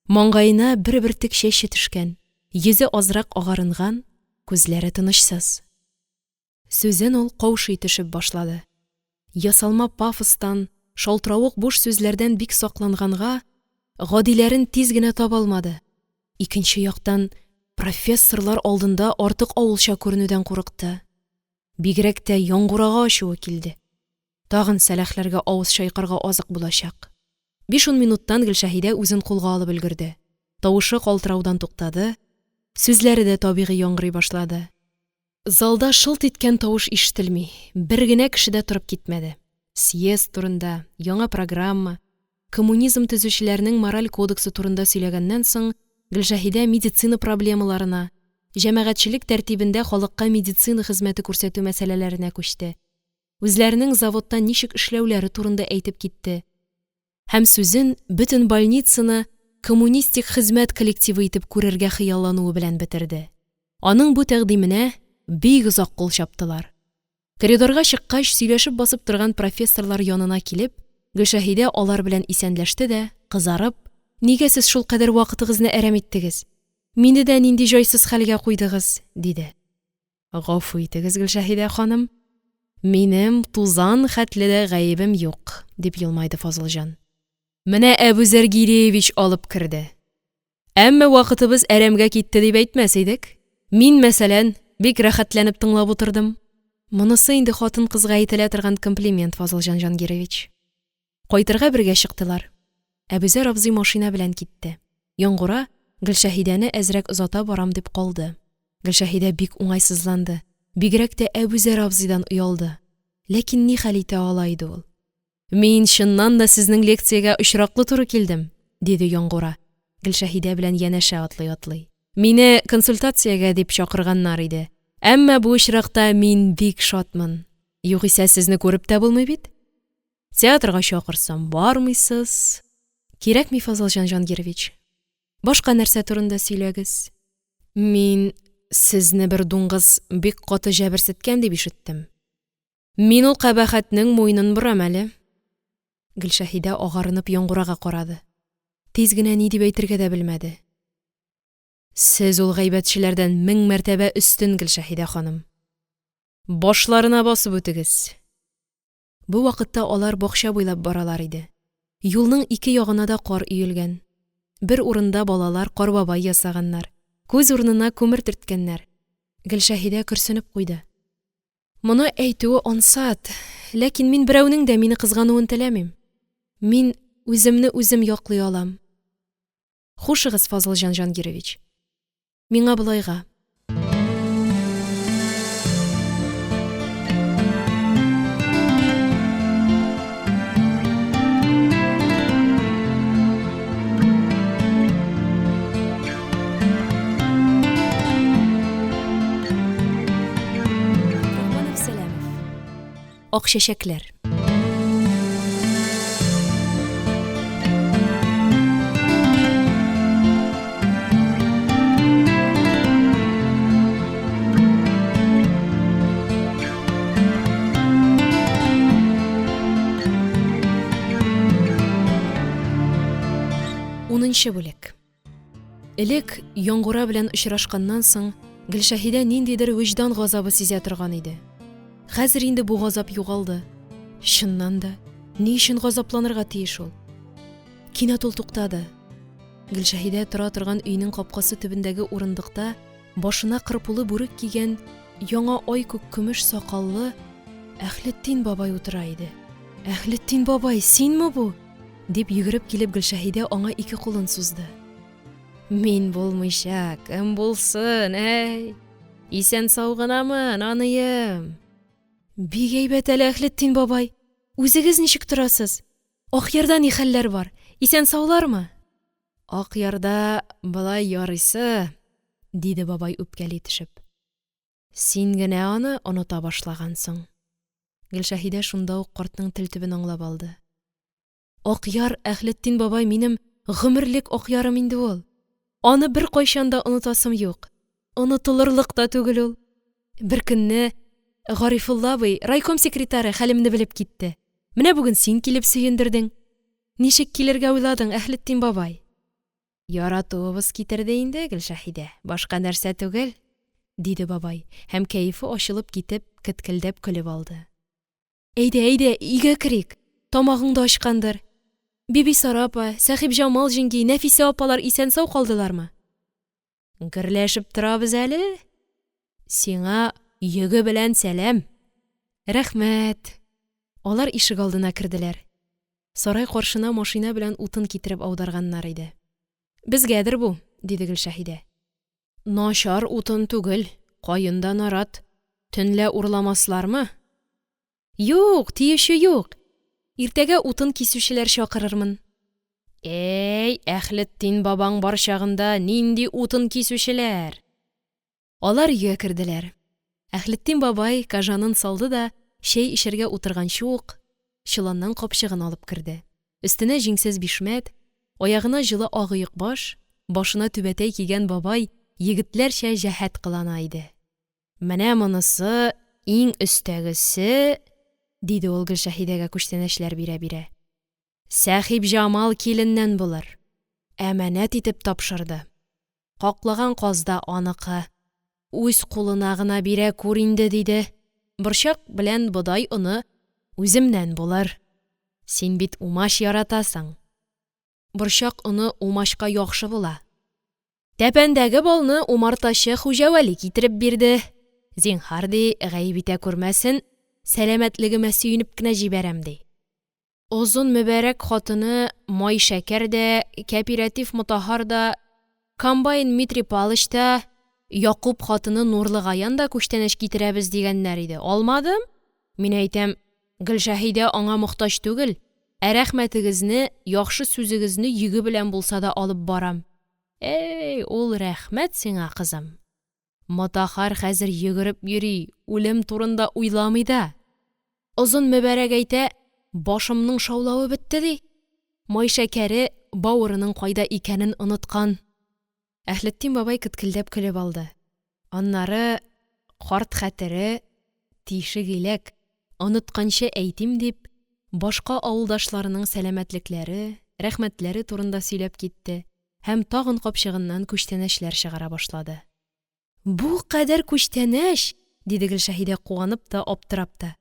Маңгаена бер бөртек чәче төшкән, йөзе азрак агарынган, күзләре тынычсыз. Сүзен ул каушый төшеп башлады. Ясалма пафостан, шалтыравык буш сүзләрдән бик сакланганга, гадиләрен тиз генә таба алмады. Икенче яктан, профессорлар алдында артык авылча күренүдән курыкты. Бигрәк тә Яңгурага ачуы килде. Тагын Сәләхләргә авыз чайкарга азык булачак. Биш-ун минуттан Гөлшәһидә үзен кулга алып өлгерде. Тавышы калтыраудан туктады, сүзләре дә табигый яңгырый башлады. Залда шылт иткән тавыш ишетелми, бер генә кеше дә торып китмәде. Съезд турында, яңа программа, коммунизм төзүчеләрнең мораль кодексы турында сөйләгәннән соң, Гөлшәһидә медицина проблемаларына, җәмәгатьчелек тәртибендә халыкка медицина хезмәте күрсәтү мәсьәләләренә күчте. Үзләренең заводта ничек эшләүләре турында әйтеп китте. Һәм сүзен бөтен больницаны коммунистик хезмәт коллективы итеп күрергә хыяллануы белән бетерде. Аның бу тәкъдименә бик озак кул чаптылар. Коридорга чыккач, сөйләшеп басып торган профессорлар янына килеп, Гөлшәһидә алар белән исәнләште дә, кызарып: «Нигә сез шулкадәр вакытыгызны әрәм иттегез? Мине дә нинди җайсыз хәлгә куйдыгыз?» – диде. Гафу итегез, Гөлшәһидә ханым, минем тузан хәтле дә гаебем юк, дип елмайды Фазылҗан. Менә Әбүзәр Гиреевич алып керде. Әмма вакытыбыз әрәмгә китте дип әйтмәс идек. Мин, мәсәлән, бик рәхәтләнеп тыңлап утырдым. Монысы инде хатын-кызга әйтелә торган комплимент, Фазылҗан Җангирович. Кайтырга бергә чыктылар. Әбүзәр абзый машина белән китте. Яңгура Гөлшәһидәне әзрәк озата барам дип калды. Гөлшәһидә бик уңайсызланды, бигрәк тә Әбүзәр абзыйдан оялды. Ләкин ни хәл итә ала иде ул? Мин чыннан да сезнең лекциягә очраклы туры килдем, диде Яңгура, Гөлшәһидә белән янәшә атлый-атлый. Мине консультациягә дип чакырганнар иде. Әмма бу очракта мин бик шатмын. Югыйсә сезне күреп тә булмый бит. Театрга чакырсам, бармыйсыз. Кирәкми, Фазылҗан Җангирович. Башка нәрсә турында сөйләгез. Мин сезне бер дуңгыз бик каты җәберсеткән дип ишеттем. Мин ул кабахәтнең муенын борам әле. Гөлшәһидә агарынып Яңгурага карады. Тиз генә ни дип әйтергә дә белмәде. Сез ул гайбәтчеләрдән 1000 мәртәбә өстен, Гөлшәһидә ханым. Башларына басып үтегез. Бу вакытта алар бакча буйлап баралар иде. Юлның ике ягына да кар өелгән. Бер урында балалар кар бабай ясаганнар. Күз урынына күмер төрткәннәр. Гөлшәһидә көрсенеп куйды. Моны әйтүе ансат, ләкин мин берәүнең дә мине кызгануын теләмим. Мин үземне үзем яклый алам. Хушыгыз, Фазылҗан Җангирович. Миңа болайга. Ак чәчәкләр. Унынчы бүлек. Элек, Яңгура белән очрашканнан соң, Гөлшәһидә ниндидер вөҗдан газабы сизә торган иде. Хәзер инде бу газап югалды. Чыннан да, ни өчен газапланырга тиеш ул? Кинәт ул туктады. Гөлшәһидә тора торган өйнең капкасы төбендәге урындыкта башына кырпулы бүрек кигән, яңа ай күк көмеш сакаллы Әһлетдин бабай утыра иде. Әһлетдин бабай, синме бу? Дип, йөгереп килеп, Гөлшәһидә аңа ике кулын сузды. Мин булмыйча, кем булсын, әй! Исән-сау гынамы, наныем? Бик әйбәт әле, Әһлетдин бабай. Үзегез ничек торасыз? Акъярда ни хәлләр бар, исән-саулармы? Акъярда болай ярыйсы, диде бабай, үпкәли төшеп. Син генә аны оныта башлагансың. Гөлшәһидә шунда ук картның тел төбен аңлап алды. Акъяр, Әһлетдин бабай, минем гомерлек Акъярым инде ул. Аны беркайчан да онытасым юк. Онытылырлык та түгел ул. Беркөнне Гарифулла абый, райком секретаре, хәлемне белеп китте. Менә бүген син килеп сөендердең. Ничек килергә уйладың, Әһлетдин бабай? Яратуыбыз китерде инде, Гөлшәһидә, башка нәрсә түгел, диде бабай һәм, кәефе ачылып китеп, кеткелдәп көлеп алды. Әйдә, әйдә, өйгә керик, тамагың да ачкандыр. Бибисара апа, Сәхипҗамал җиңги, Нәфисә апалар исән-сау калдылармы? Гөрләшеп торабыз әле. Сиңа йөге белән сәлам. Рәхмәт. Алар ишегалдына керделәр. Сарай каршына машина белән утын китереп аударганнар иде. Безгәдер бу, диде Гөлшәһидә. Начар утын түгел, каен да нарат. Төнлә урламаслармы? Юк, тиюче юк. Иртәгә утын кисүчеләр чакырырмын. Әй, Әһлетдин бабаң бар чагында нинди утын кисүчеләр? Алар өйгә керделәр. Әһлетдин бабай кожанын салды да, чәй эчәргә утырганчы ук, чоланнан капчыгын алып керде. Өстенә җиңсез бишмәт, аягына җылы ак оекбаш, башына түбәтәй кигән бабай егетләрчә җәһәт кылана иде. Менә монысы иң өстәгесе, диде ул Гөлшәһидәгә күчтәнәчләр бирә-бирә. Сәхипҗамал киленнән булыр. Әманәт итеп тапшырды. Каклаган каз да аныкы. Үз кулына гына бирә күр инде, диде. Борчак белән бодай оны үземнән булыр. Син бит умач яратасың. Борчак оны умачка яхшы була. Тәпәндәге балны умартачы Хуҗа Вәли китереп бирде. Зинһар, ди, гаеп итә күрмәсен, сәламәтлегемә сөенеп кенә җибәрәм, ди. Озын Мөбарәк хатыны Май-шәкәр дә, кәпирәтиф Мотаһар да, комбайн Митри Палыч та, Якуб хатыны Нурлыгаян да күчтәнәч китерәбез дигәннәр иде, алмадым. Мин әйтәм, Гөлшәһидә аңа мохтаҗ түгел, ә рәхмәтегезне, яхшы сүзегезне йөге белән булса да алып барам. Әй, ул рәхмәт сиңа, кызым. Мотаһар хәзер йөгереп йөри, үлем турында уйламый да. Озын Мөбарәк әйтә, башымның шаулавы бетте, ди. Май шәкәре бавырының кайда икәнен оныткан. Әһлетдин бабай кеткелдәп көлеп алды. Аннары карт хәтере тишек иләк, онытканчы әйтим дип, башка авылдашларының сәламәтлекләре, рәхмәтләре турында сөйләп китте һәм тагын капчыгыннан күчтәнәчләр чыгара башлады. Бу кадәр күчтәнәч! – диде Гөлшәһидә, куанып та, аптырап та.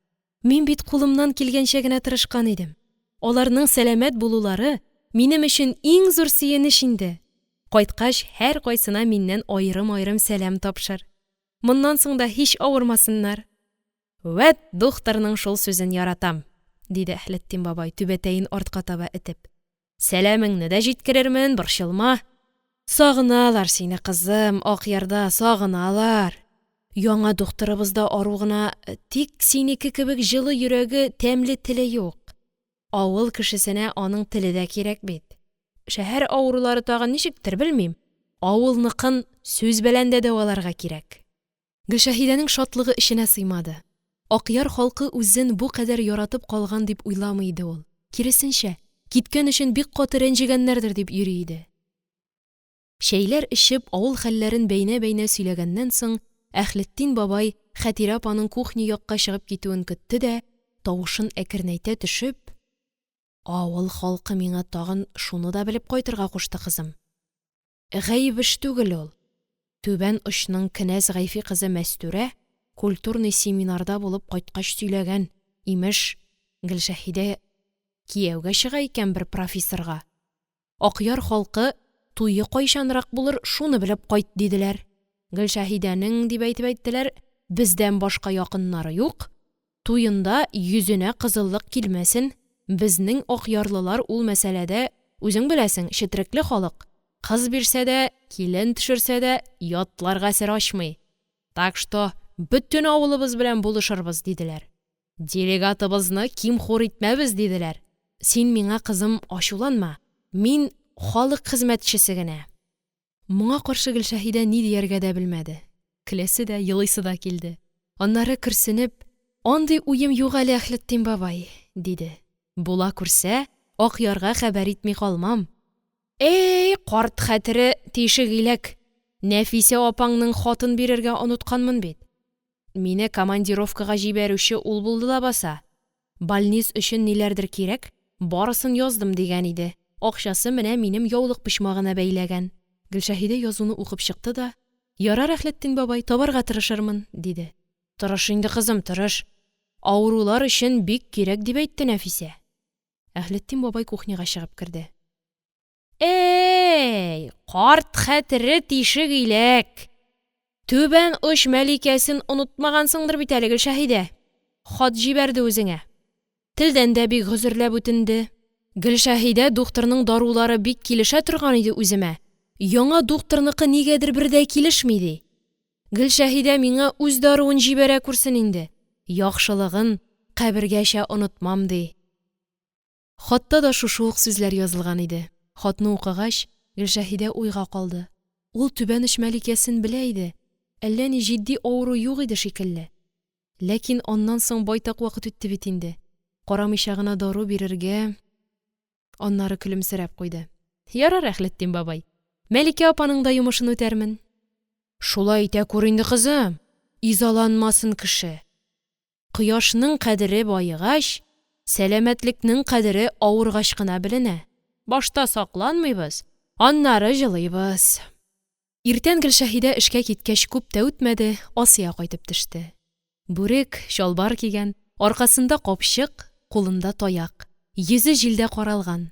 Мин бит кулымнан килгәнчә генә тырышкан идем. Аларның сәламәт булулары минем өчен иң зур сөенеч инде. Кайткач, һәркайсына миннән аерым-аерым сәлам тапшыр. Моннан соң да һич авырмасыннар. Вәт духтырның шул сүзен яратам, диде Әһлетдин бабай, түбәтәен артка таба этеп. Сәламеңне дә җиткерермен, борчылма. Сагыналар сине, кызым, Акъярда сагыналар. Яңа духтырыбыз да ару гына, тик синеке кебек җылы йөрәге, тәмле теле юк. Авыл кешесенә аның теле дә кирәк бит. Шәһәр авырулары тагын ничектер, белмим, авылныкын сүз белән дә дәваларга кирәк. Гөлшәһидәнең шатлыгы эченә сыймады. Акъяр халкы үзен бу кадәр яратып калган дип уйламый иде ул. Киресенчә, киткән өчен бик каты рәнҗегәннәрдер дип йөри иде. Чәйләр эчеп, авыл хәлләрен бәйнә-бәйнә сөйләгәннән соң, Әһлетдин бабай Хәтирә апаның кухня якка чыгып китүен көтте дә, тавышын әкренәйтә төшеп: Авыл халкы миңа тагын шуны да белеп кайтырга кушты, кызым. Гаеп эш түгел ул. Түбән очның кенәз Гайфи кызы Мәстүрә культурный семинарда булып кайткач сөйләгән, имеш, Гөлшәһидә кияүгә чыга икән бер профессорга. Акъяр халкы, туе кайчанрак булыр, шуны белеп кайт, диделәр. Гөлшәһидәнең, дип әйтеп әйттеләр, бездән башка якыннары юк, туенда йөзенә кызыллык килмәсен. Безнең акъярлылар ул мәсьәләдә, үзең беләсең, четерекле халык, кыз бирсә дә, килен төшерсә дә, ятларга сер ачмый, так что бөтен авылыбыз белән булышырбыз, диделәр, делегатыбызны ким-хур итмәбез, диделәр. Син миңа, кызым, ачуланма, мин халык хезмәтчесе генә. Моңа каршы Гөлшәһидә ни дияргә дә белмәде. Көләсе дә, елыйсы да килде. Аннары, көрсенеп: – Андый уем юк әле, Әһлетдин бабай, – диде. – Була күрсә, Акъярга хәбәр итми калмам. Әй, карт хәтере – тишек иләк, Нәфисә апаңның хатын бирергә онытканмын бит. Мине командировкага җибәрүче ул булды лабаса. Больнис өчен ниләрдер кирәк, барысын яздым дигән иде, акчасы менә минем яулык почмагына бәйләгән. Гөлшәһидә язуны укып чыкты да: – Ярар, Әһлетдин бабай, табарга тырышырмын, – диде. – Тырыш инде, кызым, тырыш! Авырулар өчен бик кирәк дип әйтте Нәфисә. Әһлетдин бабай кухняга чыгып керде. – Әй, карт хәтере – тишек иләк! Түбән оч Мәликәсен онытмагансыңдыр бит әле, Гөлшәһидә, хат җибәрде үзеңә. Телдән дә бик гозерләп үтенде. Гөлшәһидә духтырның дарулары бик килешә торган иде үземә, яңа духтырныкы нигәдер бер дә килешми, ди. Гөлшәһидә миңа үз даруын җибәрә күрсен инде, яхшылыгын кабергәчә онытмам, ди. Хатта да шушы ук сүзләр язылган иде. Хатны укыгач, Гөлшәһидә уйга калды. Ул Түбән оч Мәликәсен белә иде, әллә ни җитди авыру юк иде шикелле. Ләкин аннан соң байтак вакыт үтте бит инде. Карамыйча гына дару бирергә… Аннары көлемсерәп куйды. Ярар, Әһлетдин бабай, Мәликә апаның да йомышын үтәрмен. Шулай итә күр инде, кызым, изаланмасын кеше. Кояшның кадере баегач, сәламәтлекнең кадере авыргач кына беленә. Башта сакланмыйбыз, аннары җылыйбыз. Иртән Гөлшәһидә эшкә киткәч күп тә үтмәде, Асия кайтып төште. Бүрек, чалбар кигән, аркасында капчык, кулында таяк. Йөзе җилдә каралган.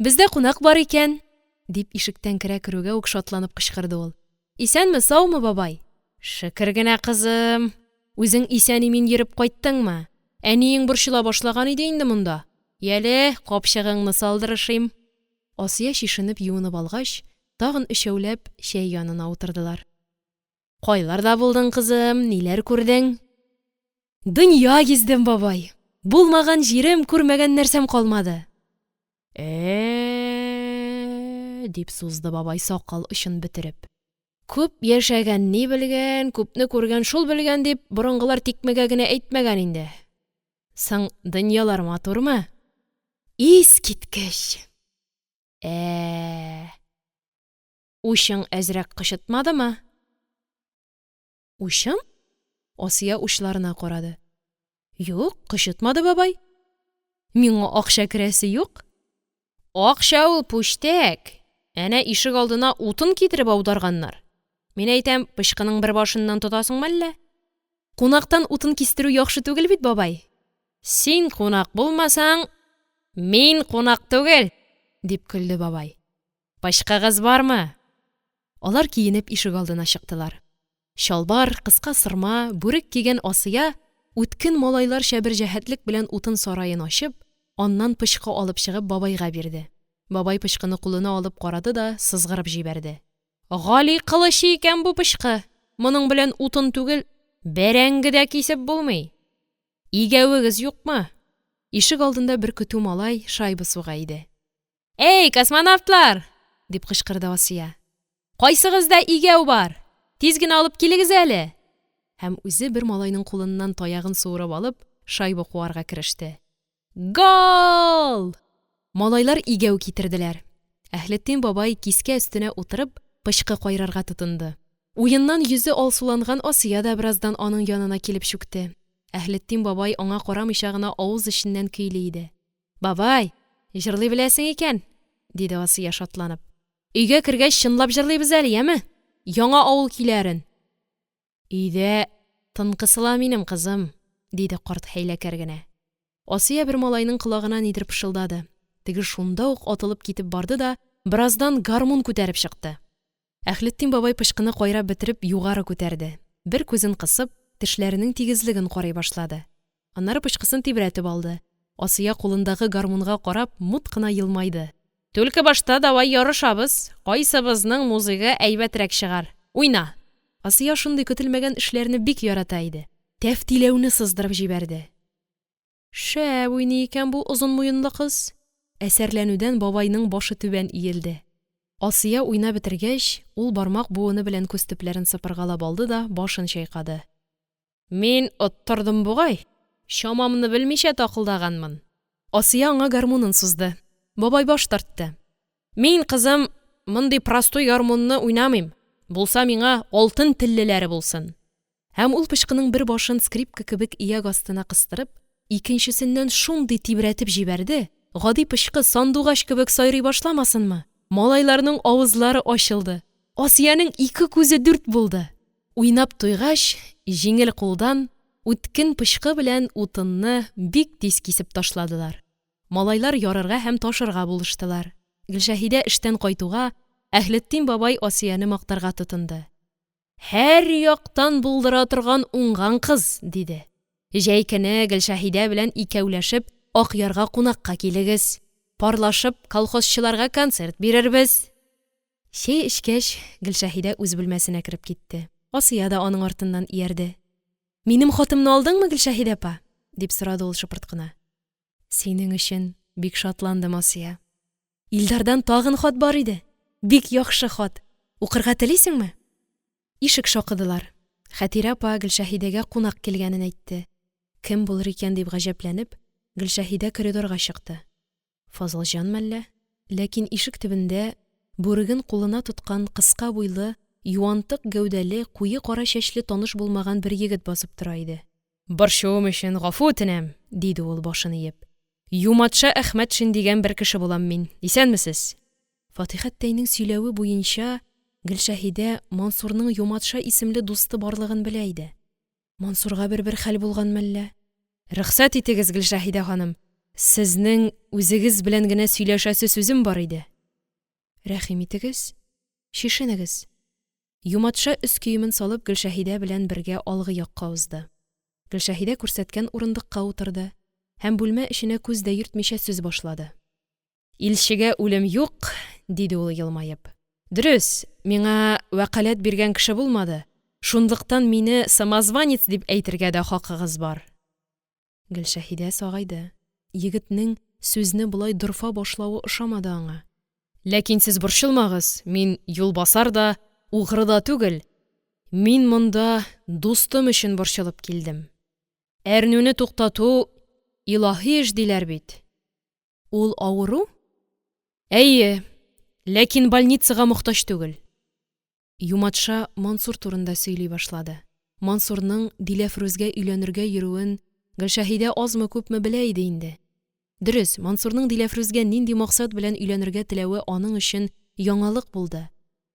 Бездә кунак бар икән! – дип, ишектән керә-керүгә үк шатланып кычкырды ул. – Исәнме-саумы, бабай! Шөкер генә, кызым! Үзең исән-имин йөреп кайттыңмы? Әниең борчыла башлаган иде инде монда. Яле, капчыгыңны салдырышыйм. Асия чишенеп-юынып алгач, тагын өчәүләп чәй янына утырдылар. Кайларда булдың, кызым, ниләр күрдең? Дөнья гиздем, бабай! Булмаган җирем, күрмәгән нәрсәм калмады. Э-э-э, дип сузды бабай, сакал очын бөтереп. Күп яшәгән ни белгән, күпне күргән шул белгән, дип, борынгылар тикмәгә генә әйтмәгән инде. Соң, дөньялар матурмы? Искиткеч! Ә-ә-ә… Учың әзрәк кычытмадымы? Учым? Асия учларына карады. Юк, кычытмады, бабай. Миңа акча керәсе юк. Акча ул пүчтәк. Әнә ишегалдына утын китереп аударганнар. Мин әйтәм, пычкының бер башыннан тотасыңмы әллә? Кунактан утын кистерү яхшы түгел бит, бабай. Син кунак булмасаң, мин кунак түгел, дип көлде бабай. Пычкыгыз бармы? Алар киенеп ишегалдына чыктылар. Чалбар, кыска сырма, бүрек кигән Асия, үткен малайларча бер җәһәтлек белән утын сараен ачып, аннан пычкы алып чыгып бабайга бирде. Бабай пычкыны кулына алып карады да сызгырып җибәрде. Гали кылычы икән бу пычкы! Моның белән утын түгел, бәрәңге дә кисеп булмый. Игәвегез юкмы? Ишегалдында бер көтү малай шайба суга иде. Әй, космонавтлар! – дип кычкырды Асия. Кайсыгызда игәү бар? Тиз генә алып килегез әле! Һәм үзе бер малайның кулыннан таягын суырып алып, шайба куарга кереште. Гол! Малайлар игәү китерделәр. Әһлетдин бабай, кискә өстенә утырып, пычкы кайрарга тотынды. Уеннан йөзе алсуланган Асия дә бераздан аның янына килеп чүкте. Әһлетдин бабай аңа карамыйча гына авыз эченнән көйли иде. Бабай, җырлый беләсең икән, диде Асия, шатланып. Өйгә кергәч, чынлап җырлыйбыз әле, яме? Яңа авыл көйләрен. Өйдә тын кысыла минем, кызым, диде карт хәйләкәр генә. Асия бер малайның колагына нидер пышылдады. Теге шунда ук атылып китеп барды да бераздан гармун күтәреп чыкты. Әһлетдин бабай пычкыны кайрап бетереп югары күтәрде. Бер күзен кысып, тешләренең тигезлеген карый башлады. Аннары пычкысын тибрәтеп алды. Асия кулындагы гармунга карап мут кына елмайды. Түлке башта давай ярышабыз, кайсыбызның музыгы әйбәтрәк чыгар. Уйна! Асия шундый көтелмәгән эшләрне бик ярата иде. Тәфтиләүне сыздырып җибәрде. Шәп уйный икән бу озын муенлы кыз! Әсәрләнүдән бабайның башы түбән иелде. Асия уйнап бетергәч, ул бармак буыны белән күз төпләрен сыпыргалап алды да башын чайкады. Мин оттырдым бугай, чамамны белмичә такылдаганмын. Асия аңа гармунын сузды. Бабай баш тартты. Мин, кызым, мондый простой гармунны уйнамыйм. Булса миңа алтын теллеләре булсын. Һәм ул пычкының бер башын скрипка кебек ияк астына кыстырып, икенчесеннән шундый тибрәтеп җибәрде, гади пычкы сандугач кебек сайрый башламасынмы! Малайларның авызлары ачылды. Асиянең ике күзе дүрт булды. Уйнап туйгач, җиңел кулдан, үткен пычкы белән утынны бик тиз кисеп ташладылар. Малайлар ярырга һәм ташырга булыштылар. Гөлшәһидә эштән кайтуга, Әһлетдин бабай Асияне мактарга тотынды. «Һәр яктан булдыра торган уңган кыз», – диде. «Җәй көне Гөлшәһидә белән икәүләшеп Акъярга кунакка килегез. Парлашып колхозчыларга концерт бирербез». Чәй эчкәч, Гөлшәһидә үз бүлмәсенә кереп китте. Асия дә аның артыннан иярде. «Минем хатымны алдыңмы, Гөлшәһидә апа?» – дип сорады ул шыпырт кына. «Синең өчен бик шатландым, Асия. Илдардан тагын хат бар иде. Бик яхшы хат. Укырга телисеңме?» Ишек шакыдылар. Хәтирә апа Гөлшәһидәгә кунак килгәнен әйтте. Кем булыр икән дип гаҗәпләнеп, Гөлшәһидә коридорга чыкты. Фазылҗан мәллә? Ләкин ишек төбендә бүреген кулына тоткан кыска буйлы, юантык гәүдәле, куе кара чәчле таныш булмаган бер егет басып тора иде. Борчуым өчен гафу үтенәм, диде ул, башын иеп. Юматша Әхмәтшин дигән бер кеше булам мин. Исәнмесез! Фатихәттәйнең сөйләве буенча, Гөлшәһидә Мансурның Юматша исемле дусты барлыгын белә иде. Мансурга бер-бер хәл булган мәллә? Рөхсәт итегез, Гөлшәһидә ханым, сезнең үзегез белән генә сөйләшәсе сүзем бар иде. Рәхим итегез, чишенегез. Юматша өс киемен салып Гөлшәһидә белән бергә алгы якка узды. Гөлшәһидә күрсәткән урындыкка утырды һәм бүлмә эченә күз дә йөртмичә сүз башлады. Илчегә үлем юк, диде ул елмаеп. Дөрес, миңа вәкаләт биргән кеше булмады, шунлыктан мине самозванец дип әйтергә дә хакыгыз бар. Гөлшәһидә сагайды. Егетнең сүзне болай дорфа башлавы ошамады аңа. Ләкин сез борчылмагыз, мин юлбасар да, угры да түгел. Мин монда дустым өчен борчылып килдем. Әрнүне туктату – илаһи эш, диләр бит. Ул авыру? Әйе, ләкин больницага мохтаҗ түгел. Юматша Мансур турында сөйли башлады. Мансурның Диләфрүзгә өйләнергә йөрүен Гөлшәһидә азмы-күпме белә иде инде. Дөрес, Мансурның Диләфрүзгә нинди максат белән өйләнергә теләве аның өчен яңалык булды.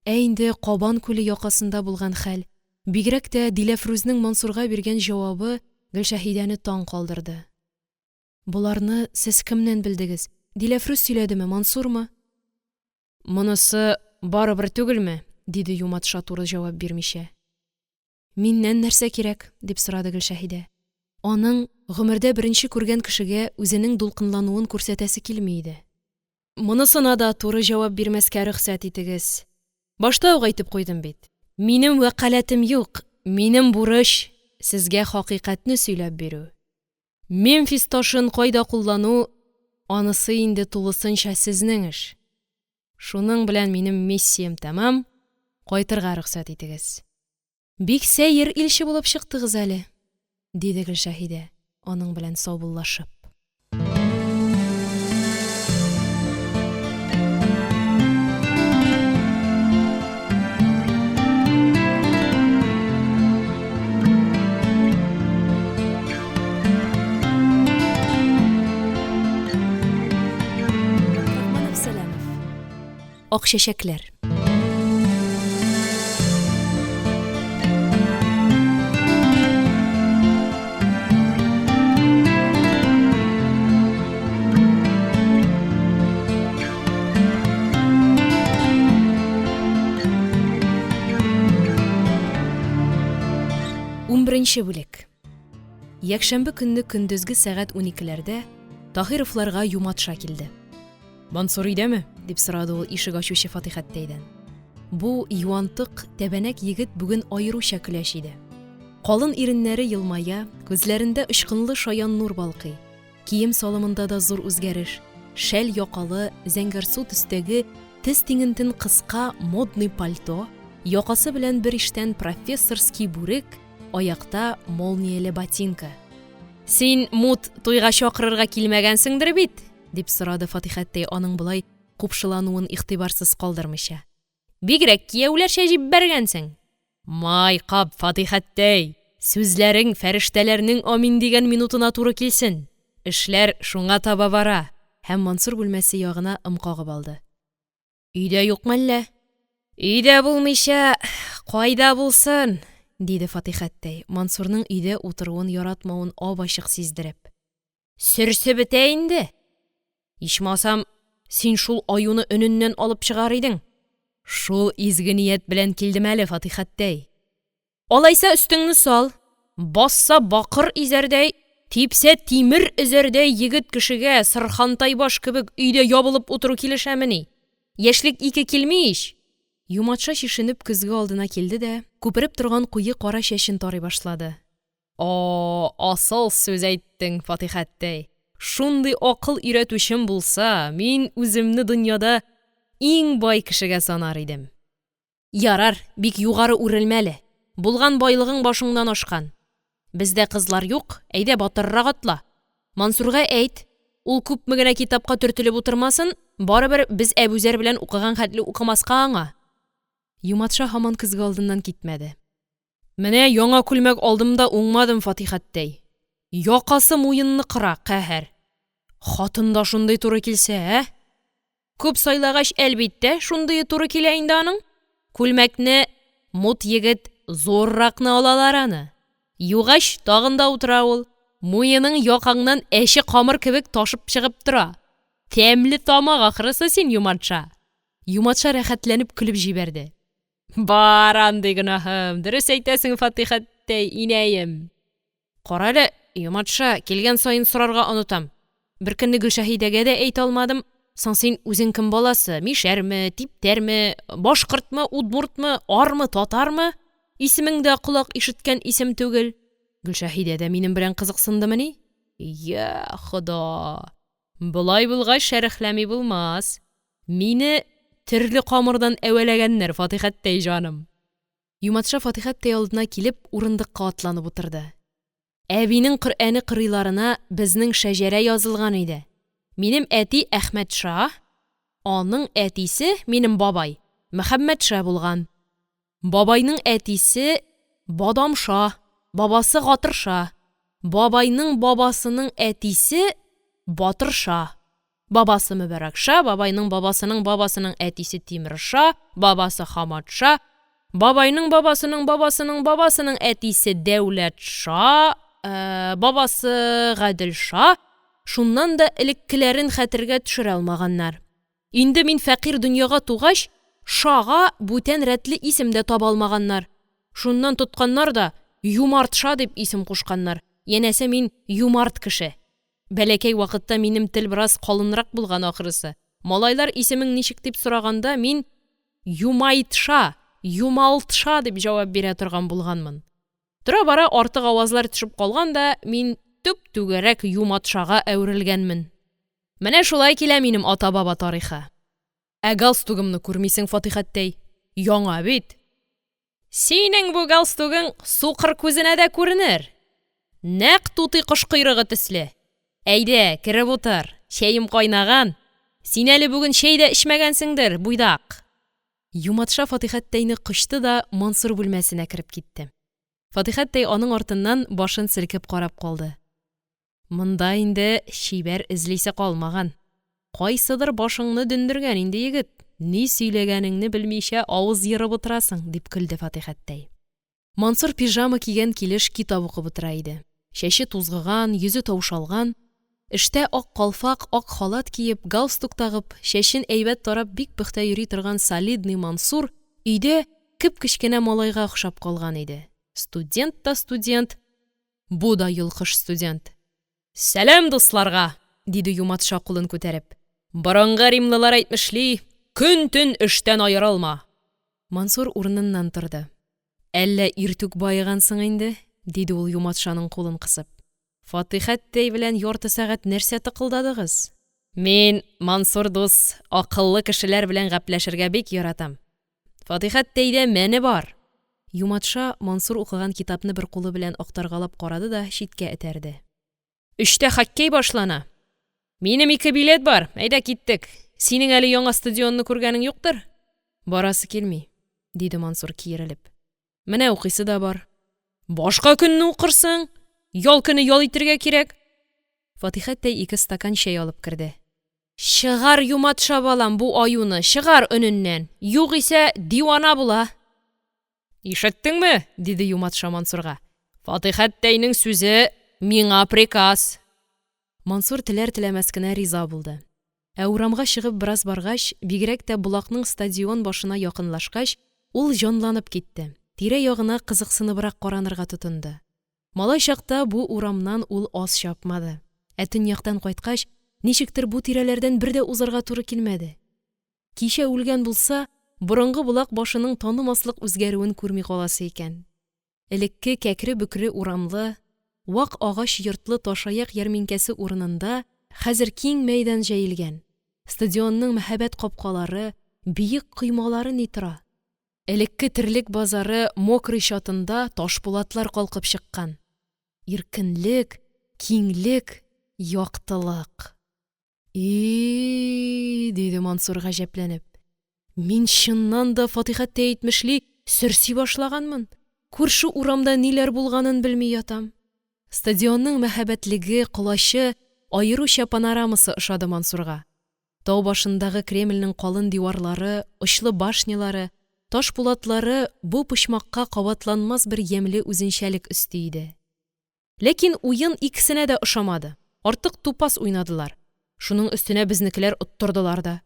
Ә инде Кабан күле якасында булган хәл, бигрәк тә Диләфрүзнең Мансурга биргән җавабы Гөлшәһидәне таң калдырды. Боларны сез кемнән белдегез? Диләфрүз сөйләдеме, Мансурмы? Монысы барыбер түгелме? диде Юматша, туры җавап бирмичә. Миннән нәрсә кирәк? дип сорады Гөлшәһидә. Аның гомердә беренче күргән кешегә үзенең дулкынлануын күрсәтәсе килми иде. Монысына да туры җавап бирмәскә рөхсәт итегез. Башта ук әйтеп куйдым бит. Минем вәкаләтем юк, минем бурыч, сезгә хакыйкатьне сөйләп бирү. Мемфис ташын кайда куллану, анысы инде тулысынча сезнең эш. Шуның белән минем миссиям тәмам, кайтырга рөхсәт итегез. Бик сәер илче булып чыктыгыз әле, диде Гөлшәһидә, аның белән саубуллашып. Рахманов Сәләмов. Ак чәчәкләр. Унберенче бүлек. Якшәмбе көнне көндезге сәгать уникеләрдә Таһировларга Юматша килде. Мансур өйдәме? дип сорады ул ишек ачучы Фатихәттәйдән. Бу юантык, тәбәнәк егет бүген аеруча көләч иде. Калын иреннәре елмая, күзләрендә очкынлы шаян нур балкый. Кием-салымында да зур үзгәреш, шәл якалы, зәңгәрсу төстәге, тез тиңентен кыска модный пальто, якасы белән бер иштән профессорский бүрек, аякта молнияле ботинка. Син, мут, туйга чакырырга килмәгәнсеңдер бит? дип сорады Фатихәттәй, аның болай купшылануын игътибарсыз калдырмыйча. Бигрәк кияүләрчә җиббәргәнсең! Май кап, Фатихәттәй, сүзләрең фәрештәләрнең амин дигән минутына туры килсен, эшләр шуңа таба бара! Һәм Мансур бүлмәсе ягына ым кагып алды. Өйдә юкмы әллә? Өйдә булмыйча, кайда булсын? диде Фатихәттәй, Мансурның өйдә утыруын яратмавын ап-ачык сиздереп. Сөрсе бетә инде. Ичмасам, син шул аюны өненнән алып чыгар идең. Шул изге ният белән килдем әле, Фатихәттәй. Алайса, өстеңне сал. Басса бакыр изәрдәй, типсә тимер өзәрдәй егет кешегә сырхантай баш кебек өйдә ябылып утыру килешәмени? Яшьлек ике килми ич! Юматша чишенеп көзге алдына килде дә күпереп торган куе кара чәчен тарый башлады. О, асыл сүз әйттең, Фатихәттәй! Шундый акыл өйрәтүчем булса, мин үземне дөньяда иң бай кешегә санар идем. Ярар, бик югары үрелмә әле, булган байлыгың башыңнан ашкан. Бездә кызлар юк, әйдә батыррак атла. Мансурга әйт, ул күпме генә китапка төртелеп утырмасын, барыбер без Әбүзәр белән укыган хәтле укымаска аңа. Юматша һаман көзге алдыннан китмәде. Менә яңа күлмәк алдым да уңмадым, Фатихәттәй. Якасы муенны кыра, каһәр. Хатын да шундый туры килсә, ә? Күп сайлагач, әлбиттә, шундые туры килә инде аның. Күлмәкне мут егет зурракны алалар аны. Югач, тагын да утыра ул. Муеның якаңнан әче камыр кебек ташып чыгып тора. Тәмле тамак ахрысы син, Юматша. Юматша рәхәтләнеп көлеп җибәрде. Бар андый гөнаһым, дөрес әйтәсең, Фатихәттәй, инәем. Карале, Юматша, килгән саен сорарга онытам. Беркөнне Гөлшәһидәгә дә әйтә алмадым. Соң син үзең кем баласы? Мишәрме, типтәрме, башкортмы, удмуртмы, армы, татармы? Исемең дә колак ишеткән исем түгел. Гөлшәһидә дә минем белән кызыксындымыни? Йа Хода! Болай булгач, шәрехләми булмас. Мине төрле камырдан әвәләгәннәр, Фатихәттәй җаным! Юматша Фатихәттәй алдына килеп, урындыкка атланып утырды. Әбинең Коръәне кырыйларына безнең шәҗәрә язылган иде. Минем әти Әхмәтша, аның әтисе, минем бабай, Мөхәммәтша булган. Бабайның әтисе Бадамша, бабасы Гатырша. Бабайның бабасының әтисе Батырша. Бабасы Мөбарәкша, бабайның бабасының бабасының әтисе Тимерша, бабасы Хаматша, бабайның бабасының бабасының бабасының әтисе Дәүләтша, бабасы Гаделша, шуннан да элеккеләрен хәтергә төшерә алмаганнар. Инде мин фәкыйрь дөньяга тугач, Шага бүтән рәтле исем дә таба алмаганнар. Шуннан тотканнар да Юмартша дип исем кушканнар, янәсе, мин юмарт кеше. Бәләкәй вакытта минем тел бераз калынрак булган, ахрысы. Малайлар, исемең ничек дип сораганда, мин Юмайтша, Юмалтша дип җавап бирә торган булганмын. Тора-бара артык авазлар төшеп калган да, мин түп-түгәрәк Юматшага әверелгәнмен. Менә шулай килә минем ата-баба тарихы. Ә галстугымны күрмисең, Фатихәттәй, яңа бит! Синең бу галстугың сукыр күзенә дә күренер. Нәкъ тутый кош койрыгы төсле. Әйдә, кереп утыр, чәем кайнаган. Син әле бүген чәй дә эчмәгәнсеңдер, буйдак. Юматша Фатихәттәйне кочты да Мансур бүлмәсенә кереп китте. Фатихәттәй аның артыннан башын селкеп карап калды. Монда инде чибәр эзлисе калмаган. Кайсыдыр башыңны дөндергән инде, егет, ни сөйләгәнеңне белмичә авыз ерып утырасың, дип көлде Фатихәттәй. Мансур пижама кигән килеш китап укып утыра иде. Чәче тузгыган, йөзе таушалган. Эштә ак калфак, ак халат киеп, галстук тагып, чәчен әйбәт тарап бик пөхтә йөри торган солидный Мансур өйдә кеп-кечкенә малайга охшап калган иде. Студент та студент, Бу да йолкыш студент. Сәлам дусларга! диде Юматша, кулын күтәреп. – Борынгы римлылар әйтмешли, көн-төн эштән аерылма! Мансур урыныннан торды. – Әллә иртүк баегансың инде? – диде ул, Юматшаның кулын кысып. – Фатихәттәй белән ярты сәгать нәрсә тыкылдадыгыз? Мин, Мансур дус, акыллы кешеләр белән гәпләшергә бик яратам. Фатихәттәйдә мәне бар! Юматша Мансур укыган китапны бер кулы белән актаргалап карады да читкә этәрде. – Өчтә хоккей башлана. Минем ике билет бар, әйдә, киттек. Синең әле яңа стадионны күргәнең юктыр? Барасы килми, диде Мансур, киерелеп. Менә укыйсы да бар. Башка көнне укырсың. Ял көне ял итәргә кирәк. Фатихәттәй ике стакан чәй алып керде. Чыгар, Юматша балам, бу аюны, чыгар өненнән! Югыйсә дивана була! Ишеттеңме? – диде Юматша Мансурга. – Фатихәттәйнең сүзе миңа приказ! Мансур теләр-теләмәс кенә риза булды. Ә урамга чыгып бераз баргач, бигрәк тә Болакның стадион башына якынлашкач, ул җанланып китте, тирә-ягына кызыксыныбрак каранырга тотынды. Малай чакта бу урамнан ул аз чапмады, ә төньяктан кайткач, ничектер бу тирәләрдән бер дә узарга туры килмәде. Кичә үлгән булса, борынгы Болак башының танымаслык үзгәрүен күрми каласы икән. Элекке кәкре-бөкре урамлы, вак агач йортлы Ташаяк ярминкәсе урынында хәзер киң мәйдан җәелгән, стадионның мәһабәт капкалары, биек коймалары ни тора! Элекке терлек базары Мокрый чатында ташпулатлар калкып чыккан. Иркенлек, киңлек, яктылык! И-и, диде Мансур, гаҗәпләнеп. Мин чыннан да, Фатихәттәй әйтмешли, сөрси башлаганмын. Күрше урамда ниләр булганын белми ятам. Стадионның мәһабәтлеге, колачы, аеруча панорамасы ошады Мансурга. Тау башындагы Кремльнең калын диварлары, очлы башнялары, таш пулатлары бу почмакка кабатланмас бер ямьле үзенчәлек өсти иде. Ләкин уен икесенә дә ошамады, артык тупас уйнадылар, шуның өстенә безнекеләр оттырдылар да.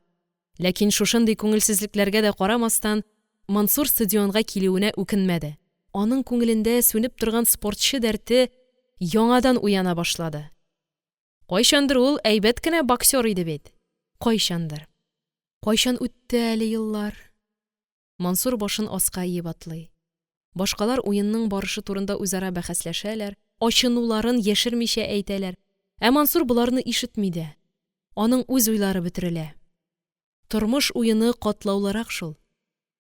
Ләкин шушындый күңелсезлекләргә дә карамастан, Мансур стадионга килүенә үкенмәде. Аның күңелендә сүнеп торган спортчы дәрте яңадан уяна башлады. Кайчандыр ул әйбәт кенә боксёр иде бит. Кайчандыр. Кайчан үтте әле еллар? Мансур башын аска иеп атлый. Башкалар уенның барышы турында үзара бәхәсләшәләр, ачынуларын яшермичә әйтәләр. Ә Мансур боларны ишетми дә. Аның үз уйлары бөтерелә. Тормыш уены катлаулырак шул.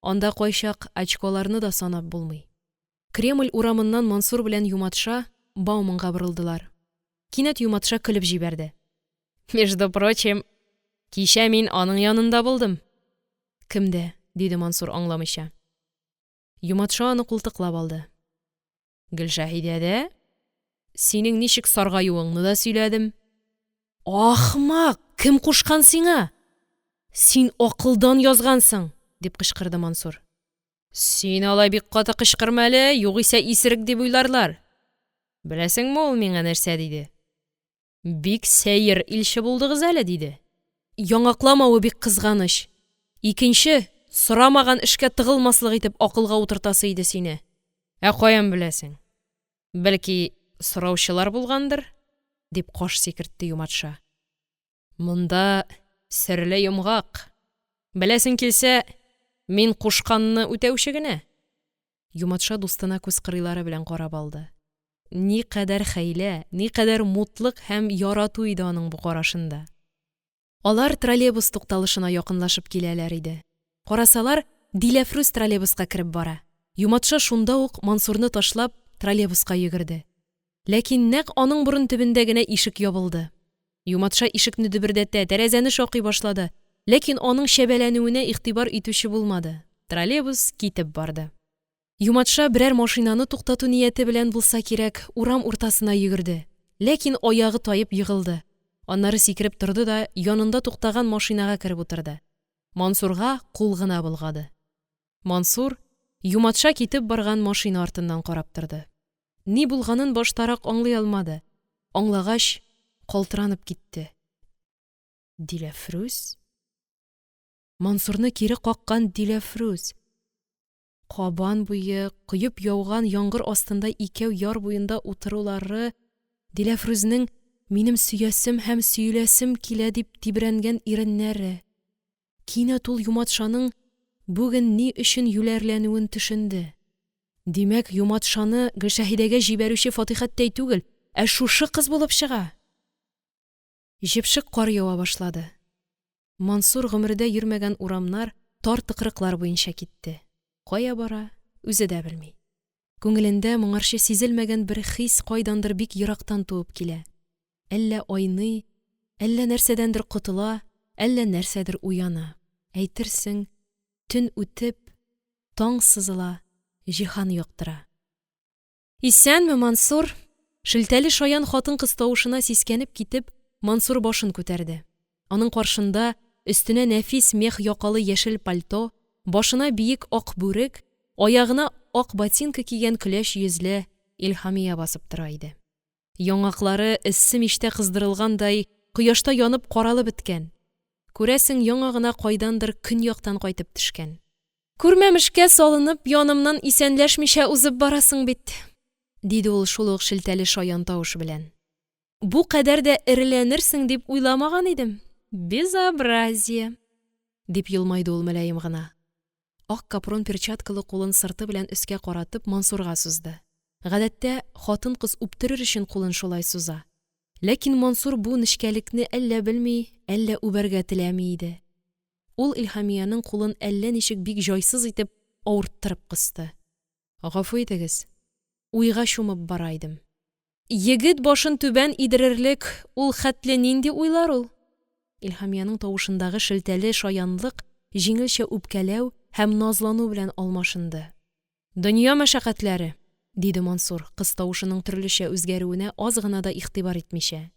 Анда кайчак очколарны да санап булмый. Кремль урамыннан Мансур белән Юматша Бауманга борылдылар. Кинәт Юматша көлеп җибәрде. – Между прочим, кичә мин аның янында булдым. – Кемдә? – диде Мансур, аңламыйча. Юматша аны култыклап алды. – Гөлшәһидәдә. Синең ничек саргаюыңны да сөйләдем. – Ахмак! Кем кушкан сиңа? Син акылдан язгансың! – дип кычкырды Мансур. – Син алай бик каты кычкырма әле, югыйсә исерек дип уйларлар. Беләсеңме, ул миңа нәрсә диде? Бик сәер илче булдыгыз әле, диде. Яңакламавы бик кызганыч. Икенче, сорамаган эшкә тыгылмаслык итеп акылга утыртасы иде сине. Ә каян беләсең? Бәлки, сораучылар булгандыр? – дип каш сикертте Юматша. Монда серле йомгак. Беләсең килсә, мин кушканны үтәүче генә. Юматша дустына күз кырыйлары белән карап алды. Никадәр хәйлә, никадәр мутлык һәм ярату иде аның бу карашында. Алар троллейбус тукталышына якынлашып киләләр иде. Карасалар, Диләфрүз троллейбуска кереп бара. Юматша шунда ук, Мансурны ташлап, троллейбуска йөгерде. Ләкин нәкъ аның борын төбендә генә ишек ябылды. Юматша ишекне дөбердәтә, тәрәзәне шакый башлады. Ләкин аның чәбәләнүенә игътибар итүче булмады. Троллейбус китеп барды. Юматша берәр машинаны туктату нияте белән булса кирәк, урам уртасына йөгерде. Ләкин аягы таеп егылды. Аннары сикереп торды да янында туктаган машинага кереп утырды. Мансурга кул гына болгады. Мансур Юматша китеп барган машина артыннан карап торды. Ни булганын баштарак аңлый алмады. Аңлагач, калтыранып китте. Диләфрүз? Мансурны кире каккан Диләфрүз! Кабан буе, коеп яуган яңгыр астында икәү яр буенда утырулары, Диләфрүзнең: Минем сөясем һәм сөеләсем килә, дип тибрәнгән иреннәре… Кинәт ул Юматшаның бүген ни өчен юләрләнүен төшенде. Димәк, Юматшаны Гөлшәһидәгә җибәрүче Фатихәттәй түгел, ә шушы кыз булып чыга! Җепшек кар ява башлады. Мансур гомердә йөрмәгән урамнар, тар тыкрыклар буенча китте. Кая бара – үзе дә белми. Күңелендә моңарчы сизелмәгән бер хис кайдандыр бик ерактан туып килә. Әллә айный, әллә нәрсәдәндер котыла, әллә нәрсәдер уяна. Әйтерсең, төн үтеп, таң сызыла, җиһан яктыра. Исәнме, Мансур! Шелтәле шаян хатын-кыз тавышына сискәнеп китеп, Мансур башын күтәрде. Аның каршында өстенә нәфис мех якалы яшел пальто, башына биек ак бүрек, аягына ак ботинка кигән көләч йөзле Илһамия басып тора иде. Яңаклары, эссе мичтә кыздырылгандай, кояшта янып каралып беткән. Күрәсең, яңа гына кайдандыр көньяктан кайтып төшкән. Күрмәмешкә салынып, янымнан исәнләшмичә узып барасың бит, диде ул шул ук шелтәле шаян тавыш белән. Бу кадәр дә эреләнерсең дип уйламаган идем. Безобразие! Дип елмайды ул мөлаем гына. Ак капрон перчаткалы кулын сырты белән өскә каратып Мансурга сузды. Гадәттә, хатын-кыз үптерер өчен кулын шулай суза. Ләкин Мансур бу нечкәлекне әллә белми, әллә үбәргә теләми иде. Ул Илһамиянең кулын әллә ничек бик җайсыз итеп, авырттырып кысты. Гафу итегез, уйга чумып бара идем. Егет башын түбән идерерлек ул хәтле нинди уйлар ул? Илһамиянең тавышындагы шелтәле шаянлык җиңелчә үпкәләү һәм назлану белән алмашынды. Дөнья мәшәкатьләре, диде Мансур, кыз тавышының төрлечә үзгәрүенә аз гына да игътибар итмичә.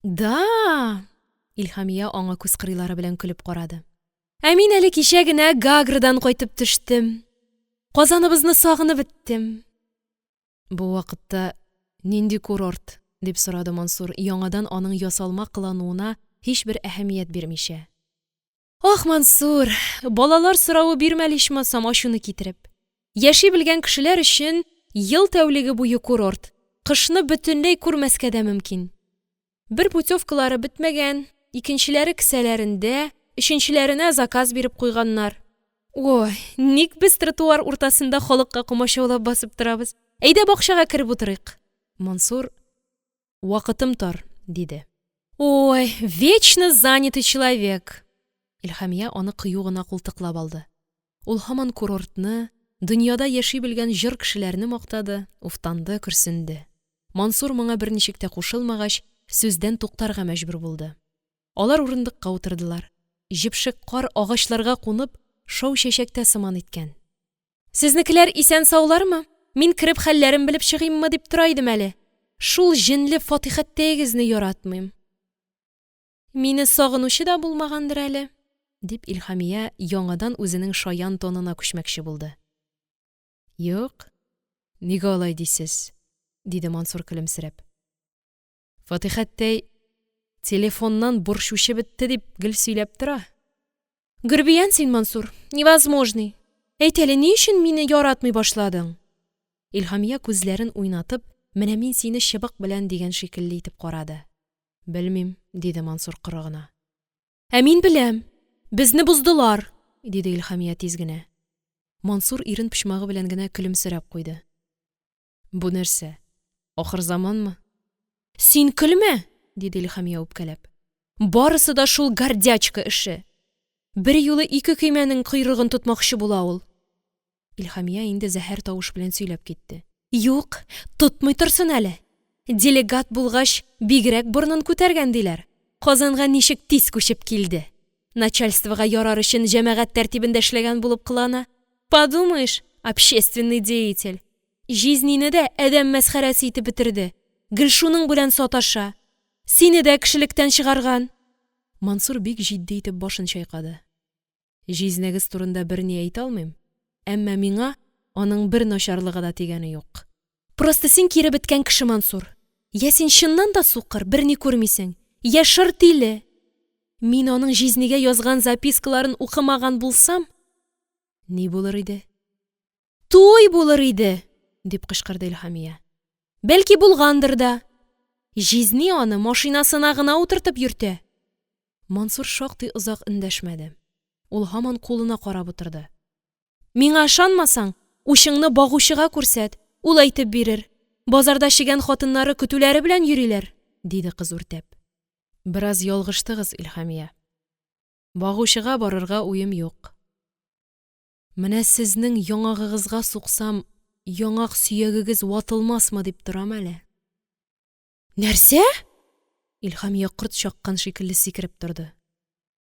Да! Илһамия аңа күз кырыйлары белән көлеп карады. Ә мин әле кичә генә Гаградан кайтып төштем. Казаныбызны сагынып беттем. Бу вакытта нинди курорт? Дип сорады Мансур, яңадан аның ясалма кылануына һичбер әһәмият бирмичә. Ах, Мансур, балалар соравы бирмә әле ичмасам, ачуны китереп. Яши белгән кешеләр өчен ел тәүлеге буе курорт, кышны бөтенләй күрмәскә дә мөмкин. Бер путевкалары бетмәгән, икенчеләре кесәләрендә, өченчеләренә заказ биреп куйганнар. Ой, ник без тротуар уртасында халыкка комачаулап басып торабыз? Әйдә бакчага кереп утырыйк. Мансур, вакытым тар, диде. Ой, вечно занятый человек! Илһамия аны кыю гына култыклап алды. Ул һаман курортны, дөньяда яши белгән җор кешеләрне мактады, уфтанды, көрсенде. Мансур моңа берничек тә кушылмагач, сүздән туктарга мәҗбүр булды. Алар урындыкка утырдылар. Җепшек кар агачларга кунып, шау чәчәктә сыман иткән. Сезнекеләр исән-саулармы? Мин кереп хәлләрен белеп чыгыйммы дип тора идем әле. Шул җенле Фатихәттәегезне яратмыйм. Мине сагынучы да булмагандыр әле, дип Илһамия яңадан үзенең шаян тонына күчмәкче булды. Юк, нигә алай дисез? Диде Мансур көлемсерәп. Фатихәттәй телефоннан борчучы бетте дип гел сөйләп тора. Гөрбиян син, Мансур, невозможный. Әйт әле, ни өчен мине яратмый башладың? Илһамия күзләрен уйнатып, менә мин сине чыбык белән дигән шикелле итеп карады. Белмим, диде Мансур коры гына. Ә мин беләм. Безне боздылар, диде Илһамия тиз генә. Мансур ирен почмагы белән генә көлемсерәп куйды. Бу нәрсә? Ахырзаманмы? Син көлмә, диде Илһамия үпкәләп. Барысы да шул гордячка эше. Берьюлы ике көймәнең койрыгын тотмакчы була ул. Илһамия инде зәһәр тавыш белән сөйләп китте. Юк, тотмый торсын әле. Делегат булгач, бигрәк борынын күтәргән, диләр. Казанга ничек тиз күчеп килде. Начальствога ярар өчен җәмәгать тәртибендә эшләгән булып кылана. Подумаешь, общественный деятель. Җизнине дә адәм мәсхәрәсе итеп бетерде. Гел шуның белән саташа. Сине дә кешелектән чыгарган. Мансур бик җитди итеп башын чайкады. Җизнәгез турында берни әйтә алмыйм, әмма миңа аның бер начарлыгы да тигәне юк. Просто син кире беткән кеше, Мансур. Йә син чыннан да сукыр, берни күрмисең, йә шыр тиле. Мин аның җизнигә язган запискаларын укымаган булсам, ни булыр иде? Туй булыр иде! Дип кычкырды Илһамия. Бәлки, булгандыр да. Җизни аны машинасына гына утыртып йөртә. Мансур шактый озак эндәшмәде. Ул һаман кулына карап утырды. Миңа ышанмасаң, учыңны багучыга күрсәт, ул әйтеп бирер, базарда чегән хатыннары көтүләре белән йөриләр, диде кыз, үртәп. Бераз ялгыштыгыз, Илһамия. Багучыга барырга уем юк. Менә сезнең яңагыгызга суксам, яңак сөягегез ватылмасмы дип торам әле. Нәрсә?! Илһамия корт чаккан шикелле сикереп торды.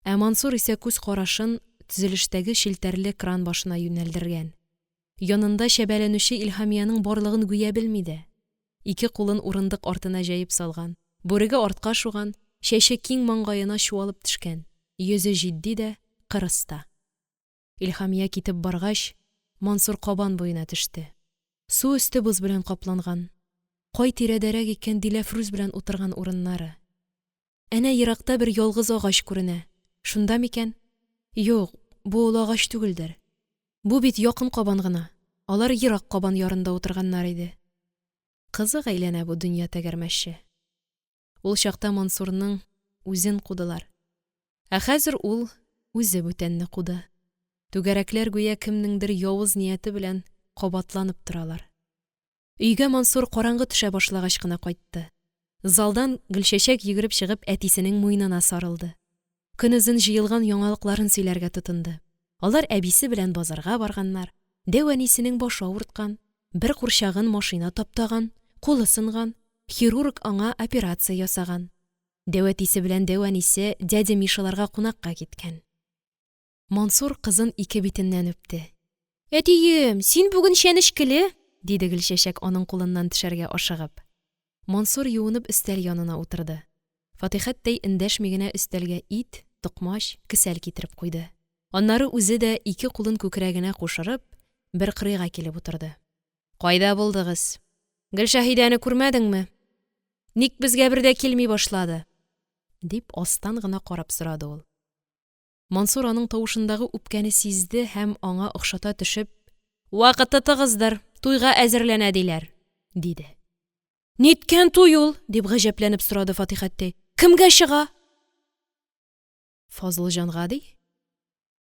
Ә Мансур исә күз карашын төзелештәге челтәрле кран башына юнәлдергән. Янында чәбәләнүче Илһамиянең барлыгын гүя белми дә. Ике кулын урындык артына җәеп салган, бүреге артка шуган, чәче киң маңгаена чуалып төшкән, йөзе җитди дә, кырыс та. Илһамия китеп баргач, Мансур Кабан буена төште. Су өсте боз белән капланган. Кай тирәдәрәк икән Диләфрүз белән утырган урыннары? Әнә еракта бер ялгыз агач күренә. Шунда микән? Юк, бу ул агач түгелдер. Бу бит якын Кабан гына. Алар ерак Кабан ярында утырганнар иде. Кызык әйләнә бу дөнья тәгәрмәче. Ул чакта Мансурның үзен кудылар. Ә хәзер ул үзе бүтәнне куды. Түгәрәкләр гүя кемнеңдер явыз нияте белән кабатланып торалар. Өйгә Мансур караңгы төшә башлагач кына кайтты. Залдан Гөлчәчәк йөгереп чыгып әтисенең муенына сарылды. Көнозын җыелган яңалыкларын сөйләргә тотынды. Алар әбисе белән базарга барганнар, дәү әнисенең башы авырткан, бер курчагын машина таптаган, кулы сынган, хирург аңа операция ясаган. Дәү әтисе белән дәү әнисе дядя Мишаларга кунакка киткән. Мансур кызын ике битеннән үпте. Әтием, син бүген чәнечкеле, диде Гөлчәчәк, аның кулыннан төшәргә ашыгып. Мансур юынып өстәл янына утырды. Фатихәттәй эндәшми генә өстәлгә ит, токмач, кесәл китереп куйды. Аннары үзе дә ике кулын күкрәгенә кушырып, бер кырыйга килеп утырды. Кайда булдыгыз? Гөлшәһидәне күрмәдеңме? Ник безгә бер дә килми башлады? дип астан гына карап сорады ул. Мансур аның тавышындагы үпкәне сизде һәм аңа охшата төшеп: "Вакыты тыгыздыр, туйга әзерләнә диләр", диде. Ниткән туй ул? дип гаҗәпләнеп сорады Фатихәттәй. Кемгә чыга? Фазылҗанга ди.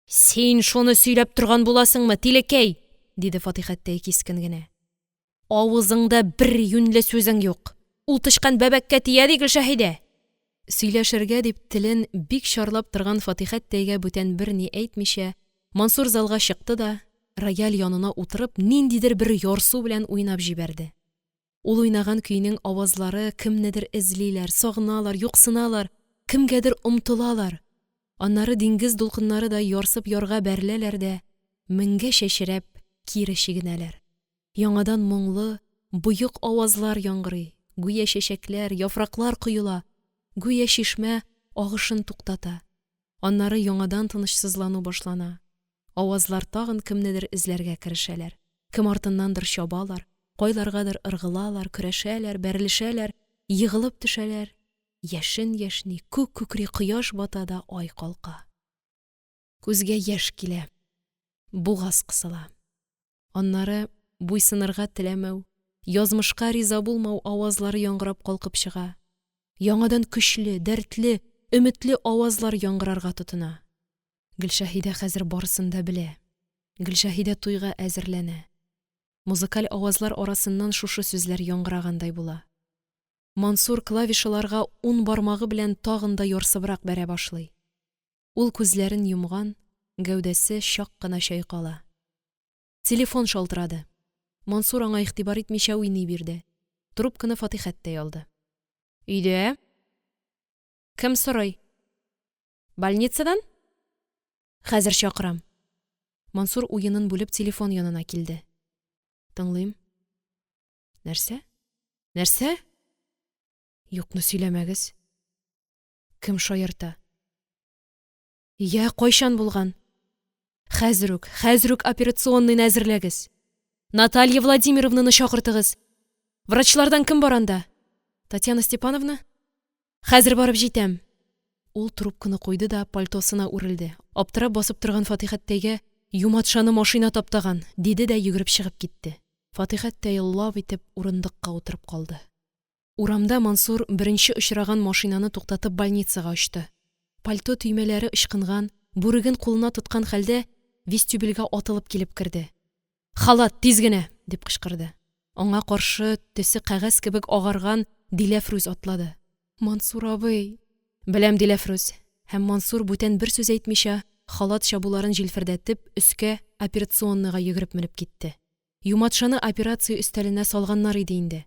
Син шуны сөйләп торган буласыңмы, тилекәй? диде Фатихәттәй кискен генә. Авызыңда бер юньле сүзең юк. Ул тычкан бәбәккә тия, ди Гөлшәһидә. Сөйләшергә дип телен бик чарлап торган Фатихәттәйгә бүтән берни әйтмичә, Мансур залга чыкты да, рояль янына утырып, ниндидер бер ярсу белән уйнап җибәрде. Ул уйнаган көйнең авазлары кемнедер эзлиләр, сагыналар, юксыналар, кемгәдер омтылалар. Аннары диңгез дулкыннары да ярсып ярга бәреләләр дә, меңгә чәчрәп, кире чигенәләр. Яңадан моңлы, боек авазлар яңгырый, гүя чәчәкләр, яфраклар коела, гүя чишмә агышын туктата. Аннары яңадан тынычсызлану башлана. Авазлар тагын кемнедер эзләргә керешәләр, кем артыннандыр чабалар, кайларгадыр ыргылалар, көрәшәләр, бәрелешәләр, егылып төшәләр. Яшен яшьни, күк күкри, кояш бата да ай калка. Күзгә яшь килә, бугаз кысыла. Аннары буйсынырга теләмәү, язмышка риза булмау авазлары яңгырап калкып чыга. Яңадан көчле, дәртле, өметле авазлар яңгырарга тотына. Гөлшәһидә хәзер барысын да белә. Гөлшәһидә туйга әзерләнә. Музыкаль авазлар арасыннан шушы сүзләр яңгырагандай була. Мансур клавишаларга ун бармагы белән тагын да ярсыбрак бәрә башлый. Ул күзләрен йомган, гәүдәсе чак кына чайкала. Телефон шалтырады. Мансур аңа игътибар итмичә уйный бирде. Трубканы Фатихәттәй алды. Өйдә? Кем сорый? Больницадан? Хәзер чакырам. Мансур уенын бүлеп телефон янына килде. Тыңлыйм. Нәрсә? Нәрсә? Юкны сөйләмәгез. Кем шаярта? Я, кайчан булган? Хәзер үк, хәзер үк операционныйны әзерләгез. Наталья Владимировнаны чакыртыгыз. Врачлардан кем бар анда? Татьяна Степановна? Хәзер барып җитәм. Ул трубканы куйды да пальтосына үрелде. Аптырап басып торган Фатихәттәйгә: "Юматшаны машина таптаган", диде дә йөгереп чыгып китте. Фатихәттәй лап итеп урындыкка утырып калды. Урамда Мансур беренче очраган машинаны туктатып больницага очты. Пальто төймәләре ычкынган, бүреген кулына тоткан хәлдә вестибюльгә атылып килеп керде. – Халат, тиз генә! – дип кычкырды. Аңа каршы төсе кәгазь кебек агарган Диләфрүз атлады. – Мансур абый! – Беләм, Диләфрүз! – Һәм Мансур, бүтән бер сүз әйтмичә, халат чабуларын җилфердәтеп, өскә – операционныйга йөгереп менеп китте. Юматшаны операция өстәленә салганнар иде инде.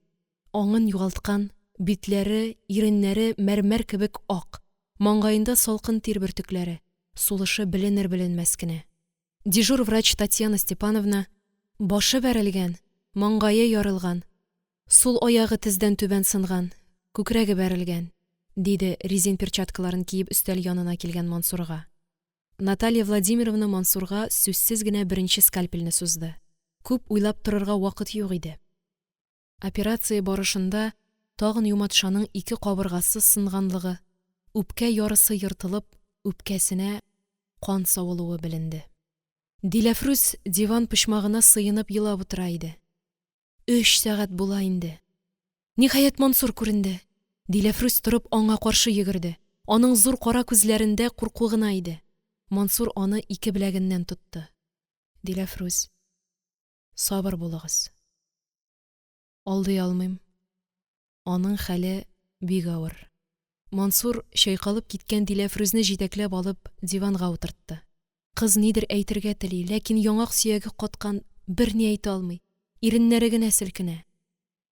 Аңын югалткан, битләре, иреннәре мәрмәр кебек ак, маңгаенда салкын тир бөртекләре, сулышы беленер-беленмәс кенә. Дежур врач Татьяна Степановна: «Башы бәрелгән, маңгае ярылган, сул аягы тездән түбән сынган, күкрәге бәрелгән», – диде, резин перчаткаларын киеп өстәл янына килгән Мансурга. Наталья Владимировна Мансурга сүзсез генә беренче скальпельне сузды. Күп уйлап торырга вакыт юк иде. Операция барышында тагын Юматшаның ике кабыргасы сынганлыгы, үпкә ярысы ертылып, үпкәсенә кан савылуы беленде. Диләфрүз диван почмагына сыенып елап утыра иде. Өч сәгать була инде. Ниһаять, Мансур күренде. Диләфрүз торып аңа каршы йөгерде. Аның зур кара күзләрендә курку гына иде. Мансур аны ике беләгеннән тотты. Диләфрүз, сабыр булыгыз. Алдый алмыйм. Аның хәле бик авыр. Мансур, чайкалып киткән Диләфрүзне җитәкләп алып, диванга утыртты. Кыз нидер әйтергә тели, ләкин яңак сөяге каткан, берни әйтә алмый, иреннәре генә селкенә.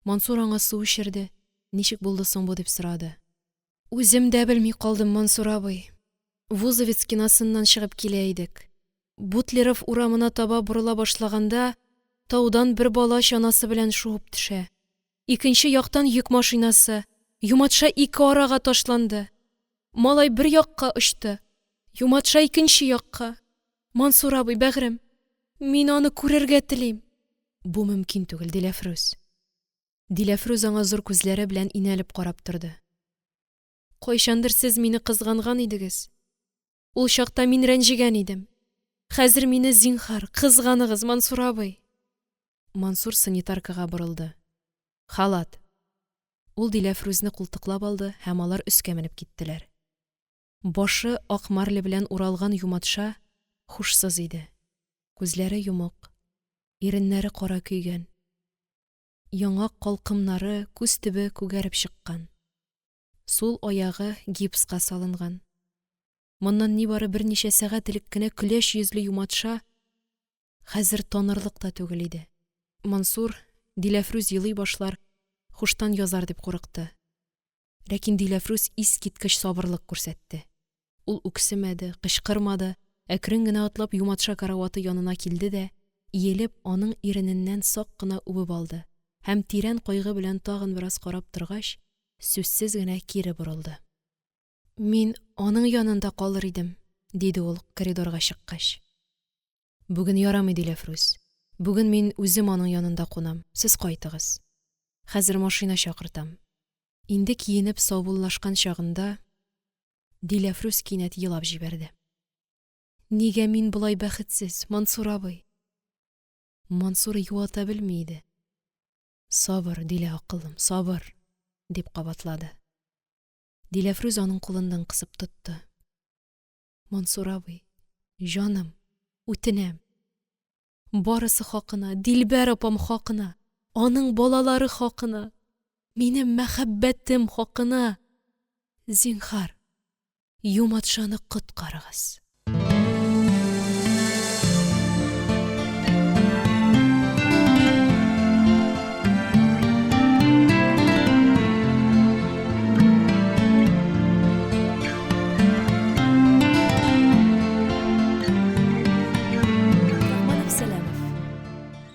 Мансур аңа су эчерде, ничек булды соң бу дип сорады. Үзем дә белми калдым, Мансур абый. Вузовец киносыннан чыгып килә идек. Бутлеров урамына таба борыла башлаганда, таудан бер бала чанасы белән шуып төшә. Икенче яктан йөк машинасы. Юматша ике арага ташланды. Малай бер якка очты, Юматша икенче якка. Мансур абый, бәгърем, мин аны күрергә телим. Бу мөмкин түгел, Диләфрүз. Диләфрүз аңа зур күзләре белән инәлеп карап торды. Кайчандыр сез мине кызганган идегез. Ул чакта мин рәнҗегән идем. Хәзер мине, зинһар, кызганыгыз, Мансур абый. Мансур санитаркага борылды. Халат! Ул Диләфрүзне култыклап алды һәм алар өскә менеп киттеләр. Башы ак марля белән уралган Юматша һушсыз иде. Күзләре йомык, иреннәре кара көйгән. Яңак калкымнары, күз төбе күгәреп чыккан. Сул аягы гипска салынган. Моннан нибары берничә сәгать элек кенә көләч йөзле Юматша хәзер танырлык та түгел иде. Мансур, Диләфрүз елый башлар, һуштан язар дип курыкты. Ләкин Диләфрүз искиткеч сабырлык күрсәтте. Ул үксемәде, кычкырмады, әкрен генә атлап Юматша караваты янына килде дә, иелеп, аның ирененнән сак кына үбеп алды һәм тирән кайгы белән тагын бераз карап торгач, сүзсез генә кире борылды. Мин аның янында калыр идем, диде ул, коридорга чыккач. Бүген ярамый, Диләфрүз. Бүген мин үзем аның янында кунам, сез кайтыгыз. Хәзер машина чакыртам. Инде киенеп саубуллашкан чагында Диләфрүз кинәт елап җибәрде. Нигә мин болай бәхетсез, Мансур абый? Мансур юата белми иде. Сабыр, Дилә акыллым, сабыр, дип кабатлады. Диләфрүз аның кулыннан кысып тотты. Мансур абый, җаным, үтенәм. Барысы хакына, Дилбәр апам хакына, аның балалары хакына, минем мәхәббәтем хакына, зинһар, Юматшаны коткарыгыз!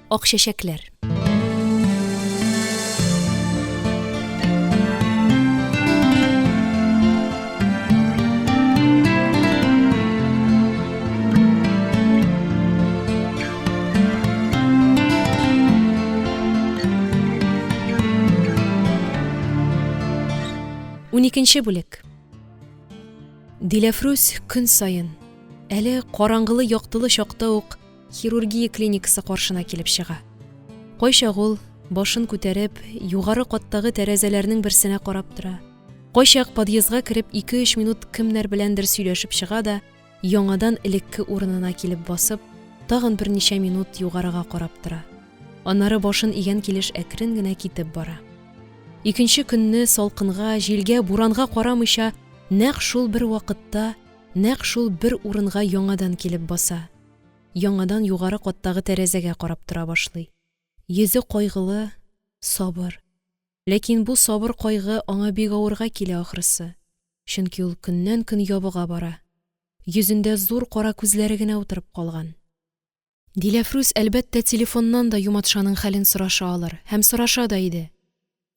Ак чәчәкләр. Уникенче бүлек. Диләфрүз көн саен, әле караңгылы-яктылы чакта ук хирургия клиникасы каршына килеп чыга. Кайчак ул Башын күтәреп, югары каттагы тәрәзәләрнең берсенә карап тора. Кайчак подъездга кереп, ике-өч минут кемнәр беләндер сөйләшеп чыга да, яңадан элекке урынына килеп басып, тагын берничә минут югарыга карап тора. Аннары башын игән килеш әкрен генә китеп бара. Икенче көнне салкынга, җилгә, буранга карамыйча, нәкъ шул бер вакытта, нәкъ шул бер урынга яңадан килеп баса. Яңадан югары каттагы тәрәзәгә карап тора башлый. Йөзе кайгылы, сабыр. Ләкин бу сабыр кайгы аңа бик авырга килә ахрысы. Чөнки ул көннән-көн ябыга бара. Йөзендә зур кара күзләре генә утырып калган. Диләфрүз, әлбәттә, телефоннан да Юматшаның хәлен сораша алыр һәм сораша да иде.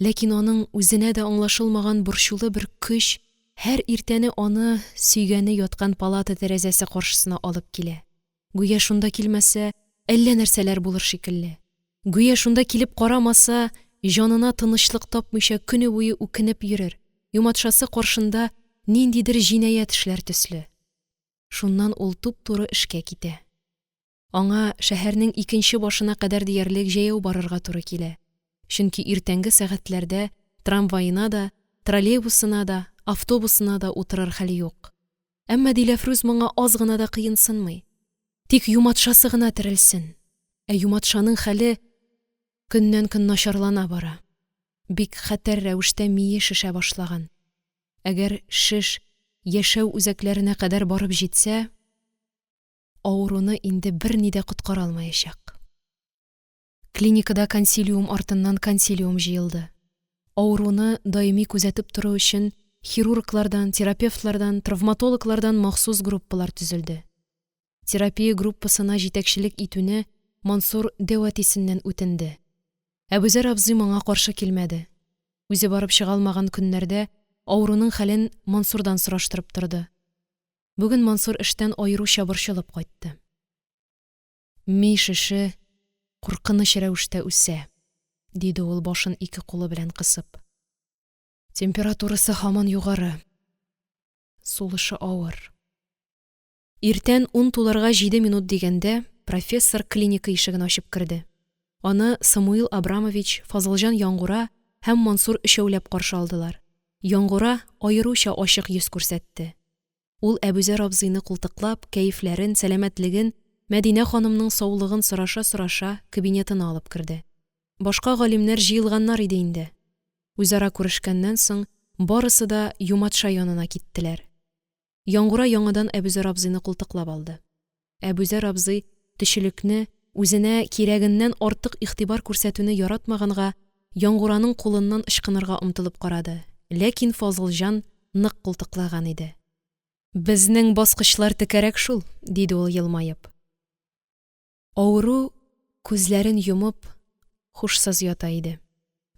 Ләкин аның үзенә дә аңлашылмаган борчулы бер көч һәр иртәне аны сөйгәне яткан палата тәрәзәсе каршысына алып килә. Гүя шунда килмәсә, әллә нәрсәләр булыр шикелле. Гүя шунда килеп карамаса, җанына тынычлык тапмыйча көне буе үкенеп йөрер, Юматшасы каршында ниндидер җинаять эшләр төсле. Шуннан ул туп-туры эшкә китә. Аңа шәһәрнең икенче башына кадәр диярлек җәяү барырга туры килә, чөнки иртәнге сәгатьләрдә трамваена да, троллейбусына да, автобусына да утырыр хәл юк. Әмма Диләфрүз моңа аз гына да кыенсынмый. Тик Юматшасы гына терелсен. Ә Юматшаның хәле көннән-көн начарлана бара. Бик хәтәр рәвештә мие шешә башлаган. Әгәр шеш яшәү үзәкләренә кадәр барып җитсә, авыруны инде берни дә коткара алмаячак. Клиникада консилиум артыннан консилиум җыелды. Авыруны даими күзәтеп тору өчен хирурглардан, терапевтлардан, травматологлардан махсус группалар төзелде. Терапия группасына җитәкчелек итүне Мансур дәү әтисеннән үтенде. Әбүзәр абзый моңа каршы килмәде. Үзе барып чыга алмаган көннәрдә авыруның хәлен Мансурдан сораштырып торды. Бүген Мансур эштән аеруча борчылып кайтты. Ми шеше куркыныч рәвештә үсә, диде ул, башын ике кулы белән кысып. Температурасы һаман югары. Сулышы авыр. Иртән ун туларга җиде минут дигәндә, профессор клиника ишеген ачып керде. Аны Самуил Абрамович, Фазылҗан Яңгура һәм Мансур өчәүләп каршы алдылар. Яңгура аеруча ачык йөз күрсәтте. Ул Әбүзәр абзыйны култыклап, кәефләрен, сәламәтлеген, Мәдинә ханымның саулыгын сораша-сораша кабинетына алып керде. Башка галимнәр җыелганнар иде инде. Үзара күрешкәннән соң, барысы да Юматша янына киттеләр. Яңгура яңадан Әбүзәр абзыйны култыклап алды. Әбүзәр абзый төчелекне, үзенә кирәгеннән артык игътибар күрсәтүне яратмаганга, Яңгураның кулыннан ычкынырга омтылып карады, ләкин Фазылҗан нык култыклаган иде. Безнең баскычлар текәрәк шул, диде ул елмаеп. Авыру, күзләрен йомып, һушсыз ята иде.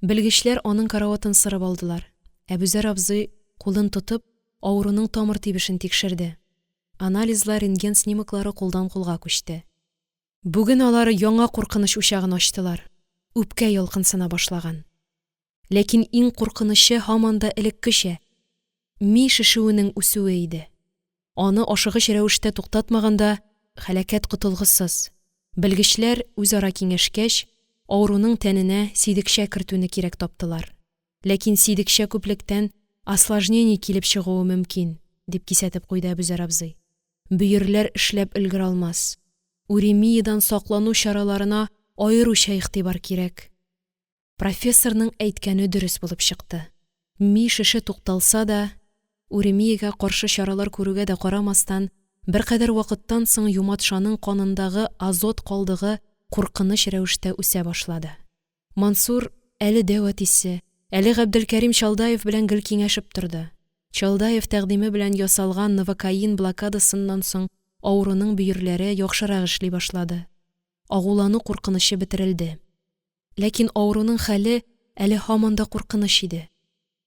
Белгечләр аның караватын сырып алдылар. Әбүзәр абзый, кулын тотып, авыруның тамыр тибешен тикшерде. Анализлар, рентген снимоклары кулдан-кулга күчте. Бүген алар яңа куркыныч учагын ачтылар. Үпкә ялкынсына башлаган. Ләкин иң куркынычы һаман да элеккечә, ми шешүенең үсүе иде. Аны ашыгыч рәвештә туктатмаганда, һәлакәт котылгысыз. Белгечләр, үзара киңәшкәч, авыруның тәненә сидекчә кертүне кирәк таптылар. Ләкин сидекчә күплектән осложнение килеп чыгуы мөмкин, дип кисәтеп куйды Әбүзәр абзый. Бөерләр эшләп өлгерә алмас. Уремиядән саклану чараларына аеруча игътибар кирәк. Профессорның әйткәне дөрес булып чыкты. Ми шеше тукталса да, уремиягә каршы чаралар күрүгә дә карамастан, беркадәр вакыттан соң Юматшаның канындагы азот калдыгы куркыныч рәвештә үсә башлады. Мансур әле дәү әтисе, әле Габделкәрим Чалдаев белән гел киңәшеп торды. Чалдаев тәкъдиме белән ясалган новокаин блокадасыннан соң авыруның бөерләре яхшырак эшли башлады. Агулану куркынычы бетерелде. Ләкин авыруның хәле әле һаман да куркыныч иде.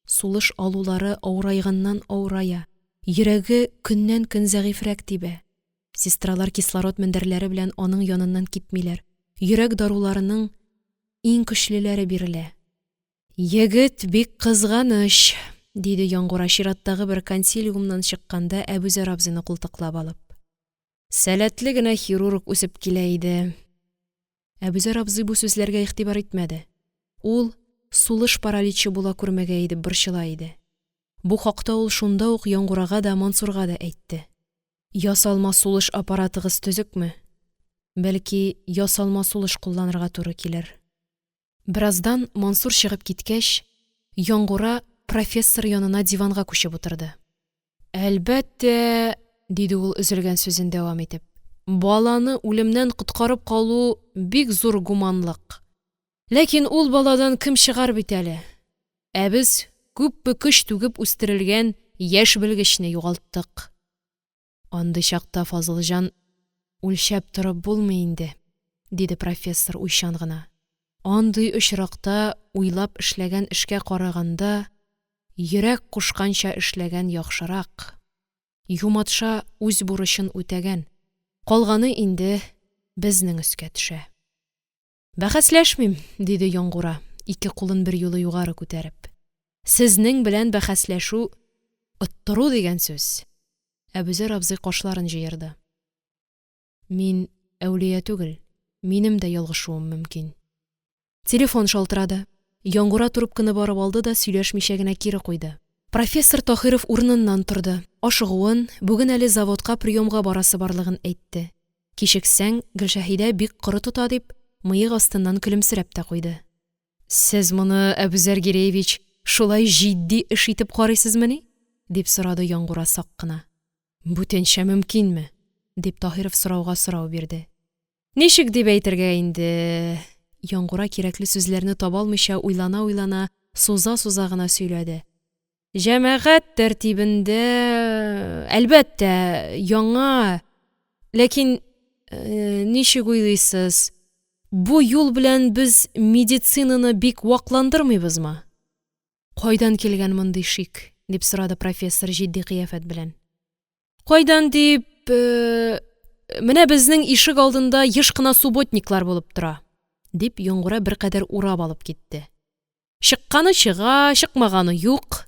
Сулыш алулары авырайганнан-авырая, йөрәге көннән-көн зәгыйфьрәк тибә. Сестралар кислород мендәрләре белән аның яныннан китмиләр. Йөрәк даруларының иң көчлеләре бирелә. Егет бик кызганыч, диде Яңгура чираттагы бер консилиумнан чыкканда Әбүзәр абзыйны култыклап алып. Сәләтле генә хирург үсеп килә иде. Әбүзәр абзый бу сүзләргә игътибар итмәде. Ул сулыш параличы була күрмәгәе дип борчыла иде. Бу хакта ул шунда ук Яңгурага да, Мансурга да әйтте. Ясалма сулыш аппаратыгыз төзекме? Бәлки, ясалма сулыш кулланырга туры килер. Бераздан Мансур чыгып киткәч, Яңгура профессор янына диванга күчеп утырды. Әлбәттә, диде ул, өзелгән сүзен дәвам итеп, баланы үлемнән коткарып калу бик зур гуманлык. Ләкин ул баладан кем чыгар бит әле. Ә без күпме көч түгеп үстерелгән яшь белгечне югалттык. Андый чакта, Фазылҗан, үлчәп торып булмый инде, диде профессор уйчан гына. Андый очракта уйлап эшләгән эшкә караганда йөрәк кушканча эшләгән яхшырак. Юматша үз бурычын үтәгән, калганы инде безнең өскә төшә. Бәхәсләшмим, диде Яңгура, ике кулын берьюлы югары күтәреп. Сезнең белән бәхәсләшү оттыру дигән сүз. Әбүзәр абзый кашларын җыерды. Мин әүлия түгел, минем дә ялгышуым мөмкин. Телефон шалтырады. Яңгура трубканы барып алды да сөйләшмичә генә кире куйды. Профессор Таһиров урыныннан торды, ашыгуын, бүген әле заводка приемга барасы барлыгын әйтте. Кичексәң, Гөлшәһидә бик коры тота дип, мыек астыннан көлемсерәп тә куйды. Сез моны, Әбүзәр Гиреевич, шулай җитди эш итеп карыйсызмыни? дип сорады Яңгура сак кына. Бүтәнчә мөмкинме? дип Таһиров сорауга сорау бирде. Ничек дип әйтергә инде? Яңгура кирәкле сүзләрне таба алмыйча уйлана-уйлана, суза-суза гына сөйләде. Җәмәгать тәртибендә, әлбәттә, яңа, ләкин, ничек уйлыйсыз, бу юл белән без медицинаны бик вакландырмыйбызмы? Кайдан килгән мондый шик? Дип сорады профессор җитди кыяфәт белән. Кайдан дип, менә безнең ишегалдында еш кына субботниклар булып тора, дип, Яңгура беркадәр урап алып китте. Чыкканы чыга, чыкмаганы юк.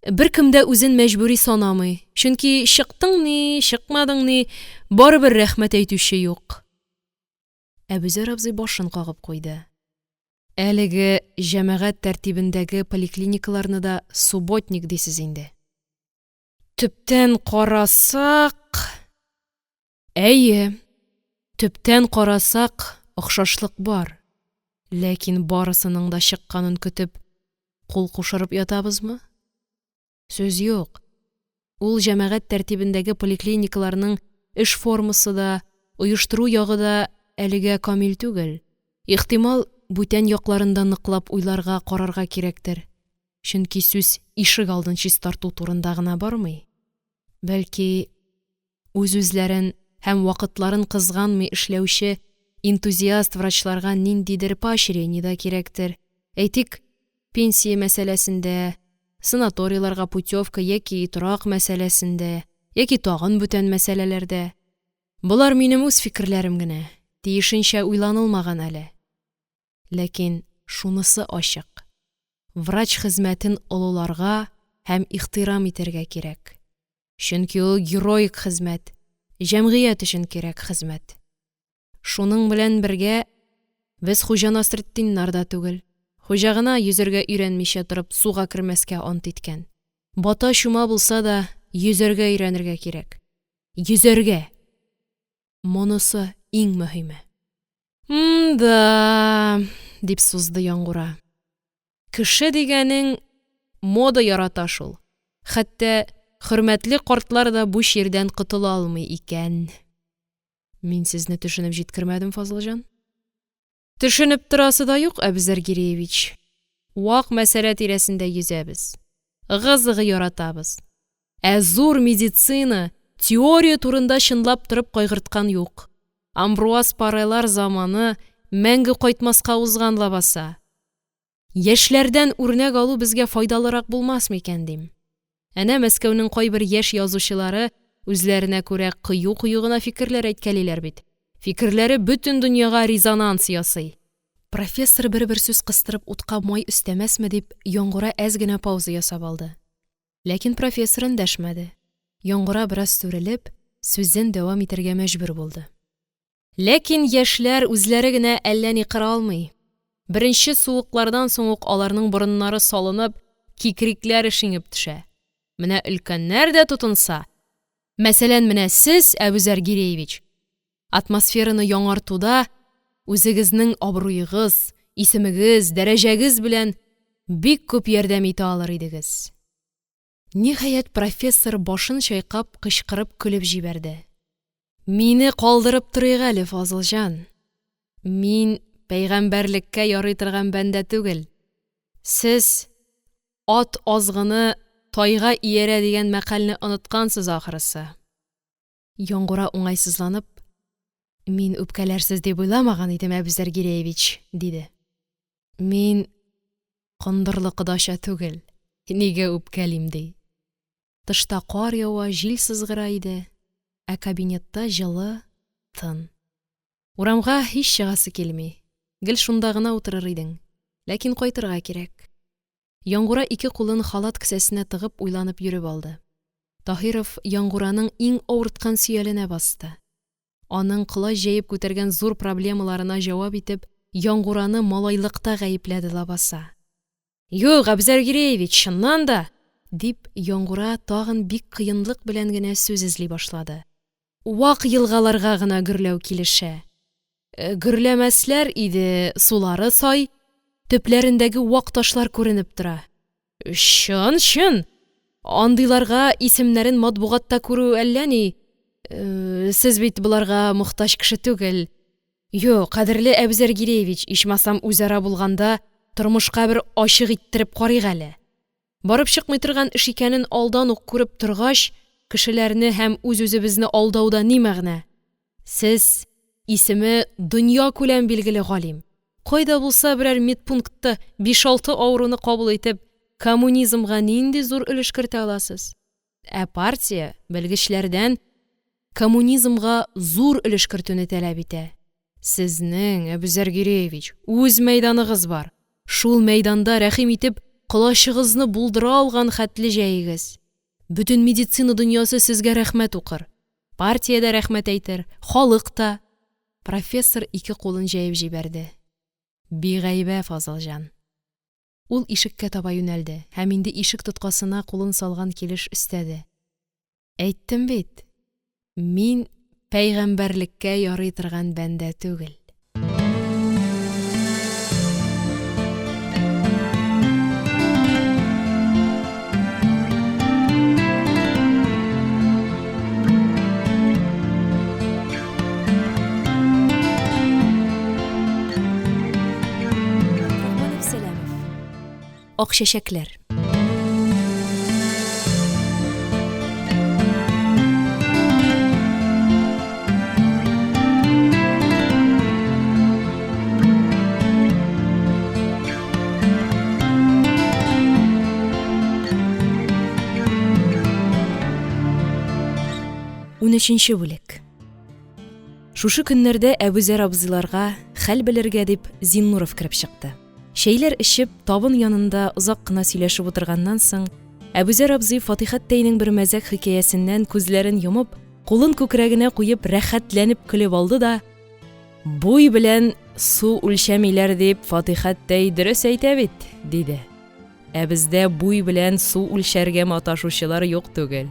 Беркем дә үзен мәҗбүри санамый, чөнки чыктың ни, чыкмадың ни, барыбер рәхмәт әйтүче юк. Әбүзәр абзый башын кагып куйды. Әлеге җәмәгать тәртибендәге поликлиникаларны да субботник дисез инде. Төптән карасак, әйе, төптән карасак, охшашлык бар. Ләкин барысының да чыкканын көтеп, кул кушырып ятабызмы? Сүз юк. Ул җәмәгать тәртибендәге поликлиникаларның эш формасы да, оештыру ягы да әлегә камил түгел. Ихтимал, бүтән якларында ныклап уйларга, карарга кирәктер. Чөнки сүз ишегалдын чистарту турында гына бармый. Бәлки, үз-үзләрен һәм вакытларын кызганмый эшләүче энтузиаст врачларга ниндидер поощрение да кирәктер. Әйтик, пенсия мәсьәләсендә, санаторийларга путевка яки торак мәсьәләсендә, яки тагын бүтән мәсьәләләрдә. Болар минем үз фикерләрем генә, тиешенчә уйланылмаган әле. Ләкин шунысы ачык: врач хезмәтен олыларга һәм ихтирам итәргә кирәк. Чөнки ул героик хезмәт, җәмгыять өчен кирәк хезмәт. Шуның белән бергә без Хуҗа Насретдиннар да түгел. Хуҗа гына йөзәргә өйрәнмичә торып суга кермәскә ант иткән. Бата-чума булса да йөзәргә өйрәнергә кирәк. Йөзәргә! Монысы иң мөһиме. М-да, дип сузды Яңгура. Кеше дигәнең мода ярата шул. Хәтта хөрмәтле картлар да бу чирдән котыла алмый икән. Мин сезне төшенеп җиткермәдем, Фазылҗан. Төшенеп торасы да юк, Әбүзәр Гиреевич. Вак мәсьәлә тирәсендә йөзәбез. Ыгы-зыгы яратабыз. Ә зур медицина, теория турында чынлап торып кайгырткан юк. Амбруаз Парелар заманы мәңге кайтмаска узган лабаса. Яшьләрдән үрнәк алу безгә файдалырак булмас микән, дим. Әнә Мәскәүнең кайбер яшь язучылары үзләренә күрә кыю-кыю гына фикерләр әйткәлиләр бит. Фикерләре бөтен дөньяга резонанс ясый. Профессор бер-бер сүз кыстырып утка май өстәмәсме дип, Яңгура әз генә пауза ясап алды. Ләкин профессор эндәшмәде. Яңгура бераз сүрелеп, сүзен дәвам итәргә мәҗбүр булды. Ләкин яшьләр үзләре генә әллә ни кыра алмый. Беренче суыклардан соң ук аларның борыннары салынып, кикрикләре шиңеп төшә. Менә өлкәннәр дә тотынса, мәсәлән, менә сез, Әбүзәр Гиреевич, атмосфераны яңартуда үзегезнең абруегыз, исемегез, дәрәҗәгез белән бик күп ярдәм итә алыр идегез. Ниһаять, профессор, башын чайкап, кычкырып көлеп җибәрде: – Мине калдырып торыйк әле, Фазылҗан, мин пәйгамбәрлеккә ярый торган бәндә түгел, сез, ат азгыны тайга иярә дигән мәкальне оныткансыз, ахрысы. Яңгура, уңайсызланып: – Мин үпкәләрсез дип уйламаган идем, Әбүзәр Гиреевич, – диде. – Мин Кондырлы кодача түгел, нигә үпкәлим ди? Тышта кар ява, җил сызгыра иде, ә кабинетта җылы, тын. Урамга һич чыгасы килми, гел шунда гына утырыр идең, ләкин кайтырга кирәк. Яңгура ике кулын халат кесәсенә тыгып уйланып йөреп алды. Таһиров Яңгураның иң авырткан сөаленә басты. Аның колач җәеп күтәргән зур проблемаларына җавап итеп, Яңгураны малайлыкта гаепләде ләбаса. Юк, Әбүзәр Гиреевич, чыннан да, дип, Яңгура тагын бик кыенлык белән генә сүз эзли башлады. Вак елгаларга гына гөрләү килешә. Гөрләмәсләр иде, сулары сай, төпләрендәге вак ташлар күренеп тора. Чын, чын! Андыйларга исемнәрен матбугатта күрү әллә ни. Сез бит боларга мохтаҗ кеше түгел. Юк, кадерле Әбүзәр Гиреевич, ичмасам, үзара булганда, тормышка бер ачык иттереп карыйк әле. Барып чыкмый торган эш икәнен алдан ук күреп торгач, кешеләрне һәм үз-үзебезне алдауда ни мәгънә? Сез исеме дөньякүләм билгеле галим. Кайда булса берәр медпунктта биш-алты авыруны кабул итеп, коммунизмга нинди зур өлеш кертә аласыз? Ә партия белгечләрдән коммунизмга зур өлеш кертүне таләп итә. Сезнең, Әбүзәр Гиреевич, үз мәйданыгыз бар. Шул мәйданда, рәхим итеп, колачыгызны булдыра алган хәтле җәегез. Бөтен медицина дөньясы сезгә рәхмәт укыр. Партия дә рәхмәт әйтер, халык та. Профессор ике кулын җәеп җибәрде. Бигайбә, Фазылҗан. Ул ишеккә таба юнәлде һәм инде ишек тоткасына кулын салган килеш өстәде. Әйттем бит, мин пәйгамбәрлеккә ярый торган бәндә түгел. Абдрахманов Сәләмов. Ак чәчәкләр. Унөченче бүлек. Шушы көннәрдә Әбүзәр абзыйларга хәл белергә дип Зиннуров кереп чыкты. Чәйләр эчеп, табын янында озак кына сөйләшеп утырганнан соң, Әбүзәр абзый Фатыйхаттәйнең бер мәзәк хикәясеннән күзләрен йомып, кулын күкрәгенә куеп рәхәтләнеп көлеп алды да, Буй белән су үлчәмиләр дип Фатыйхаттәй дөрес әйтә бит, диде. Ә бездә буй белән су үлчәргә маташучылар юк түгел.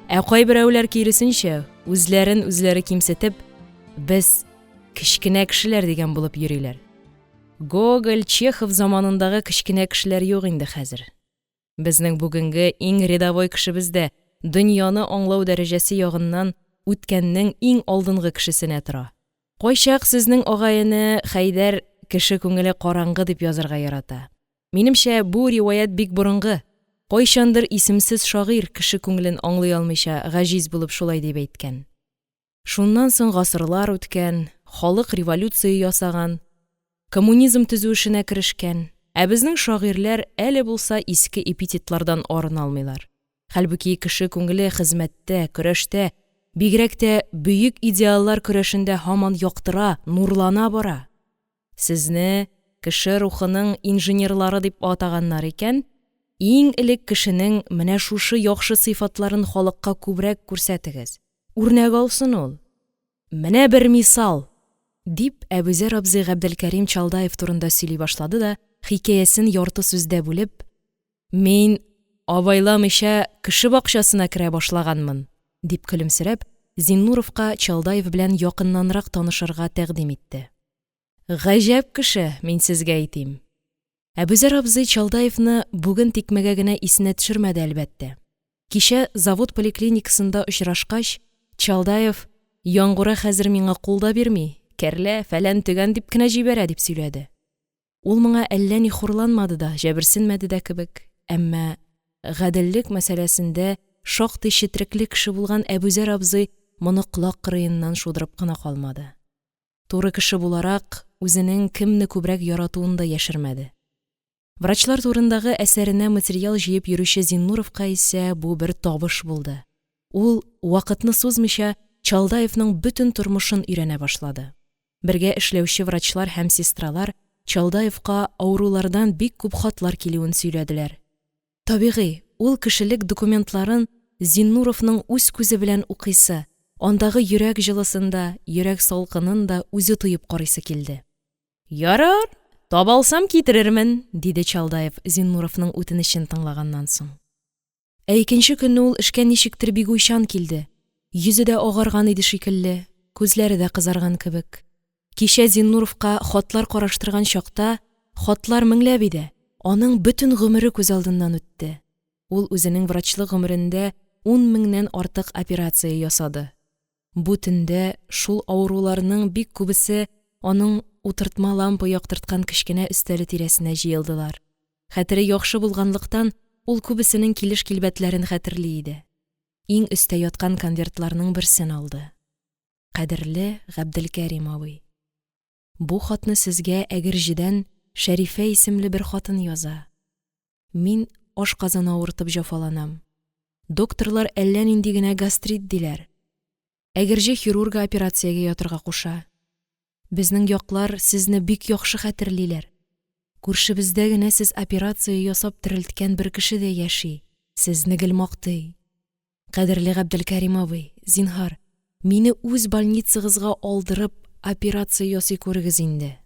Ә кайберәүләр киресенчә, үзләрен үзләре кимсетеп, без кечкенә кешеләр дигән булып йөриләр. Гоголь, Чехов заманындагы кечкенә кешеләр юк инде хәзер. Безнең бүгенге иң рядовой кешебез дә дөньяны аңлау дәрәҗәсе ягыннан үткәннең иң алдынгы кешесенә тора. Кайчак сезнең агай-эне Хәйдәр кеше күңеле караңгы дип язарга ярата. Минемчә, бу риваять бик борынгы. Кайчандыр исемсез шагыйрь кеше күңелен аңлый алмыйча гаҗиз булып шулай дип әйткән. Шуннан соң гасырлар үткән, халык революция ясаган, коммунизм төзү эшенә керешкән, ә безнең шагыйрьләр әле булса иске эпитетлардан арына алмыйлар. Хәлбуки кеше күңеле хезмәттә, көрәштә, бигрәк тә бөек идеаллар көрәшендә һаман яктыра, нурлана бара. Сезне кеше рухының инженерлары дип атаганнар икән, иң элек кешенең менә шушы яхшы сыйфатларын халыкка күбрәк күрсәтегез. Үрнәк алсын ул. Менә бер мисал. Дип, Әбүзәр абзый Габделкәрим Чалдаев турында сөйли башлады да, хикәясен ярты сүздә бүлеп: – Мин, абайламыйча, кеше бакчасына керә башлаганмын, – дип көлемсерәп, Зиннуровка Чалдаев белән якыннанрак танышырга тәкъдим итте. Гаҗәп кеше, мин сезгә әйтим. Әбүзәр абзый Чалдаевны бүген тикмәгә генә исенә төшермәде, әлбәттә. Кичә завод поликлиникасында очрашкач, Чалдаев, Яңгура хәзер миңа кул да бирми, кәрлә, фәлән-төгән дип кенә җибәрә, дип сөйләде. Ул моңа әллә ни хурланмады да, җәберсенмәде дә кебек, әмма гаделлек мәсьәләсендә шактый четерекле кеше булган Әбүзәр абзый моны колак кырыеннан шудырып кына калмады. Туры кеше буларак, үзенең кемне күбрәк яратуын да яшермәде. Врачлар турындагы әсәренә материал җыеп йөрүче Зиннуровка исә бу бер табыш булды. Ул, вакытны сузмыйча, Чалдаевның бөтен тормышын өйрәнә башлады. Бергә эшләүче врачлар һәм сестралар Чалдаевка авырулардан бик күп хатлар килүен сөйләделәр. Табигый, ул кешелек документларын Зиннуровның үз күзе белән укыйсы, андагы йөрәк җылысын да, йөрәк салкынын да үзе тоеп карыйсы килде. Ярар, таба алсам китерермен, диде Чалдаев, Зиннуровның үтенечен тыңлаганнан соң. Ә икенче көнне ул эшкә ничектер бик уйчан килде. Йөзе дә агарган иде шикелле, күзләре дә кызарган кебек. Кичә Зиннуровка хатлар караштырган чакта, хатлар меңләп иде, аның бөтен гомере күз алдыннан үтте. Ул үзенең врачлык гомерендә ун меңнән артык операция ясады. Бу төндә шул авыруларның бик күбесе аның утыртма лампа яктырткан кечкенә өстәле тирәсенә җыелдылар. Хәтере яхшы булганлыктан, ул күбесенең килеш-килбәтләрен хәтерли иде. Иң өстә яткан конвертларның берсен алды. Кадерле Габделкәрим абый! Бу хатны сезгә Әгерҗедән Шәрифә исемле бер хатын яза. Мин ашказаны авыртып җәфаланам. Докторлар әллә нинди генә гастрит диләр. Әгерҗе хирургы операциягә ятырга куша. Безнең яклар сезне бик яхшы хәтерлиләр. Күршебездә генә сез операция ясап терелткән бер кеше дә яши, сезне гел мактый. Кадерле Габделкәрим абый, зинһар, мине үз больницагызга алдырып, операция ясый күрегез инде.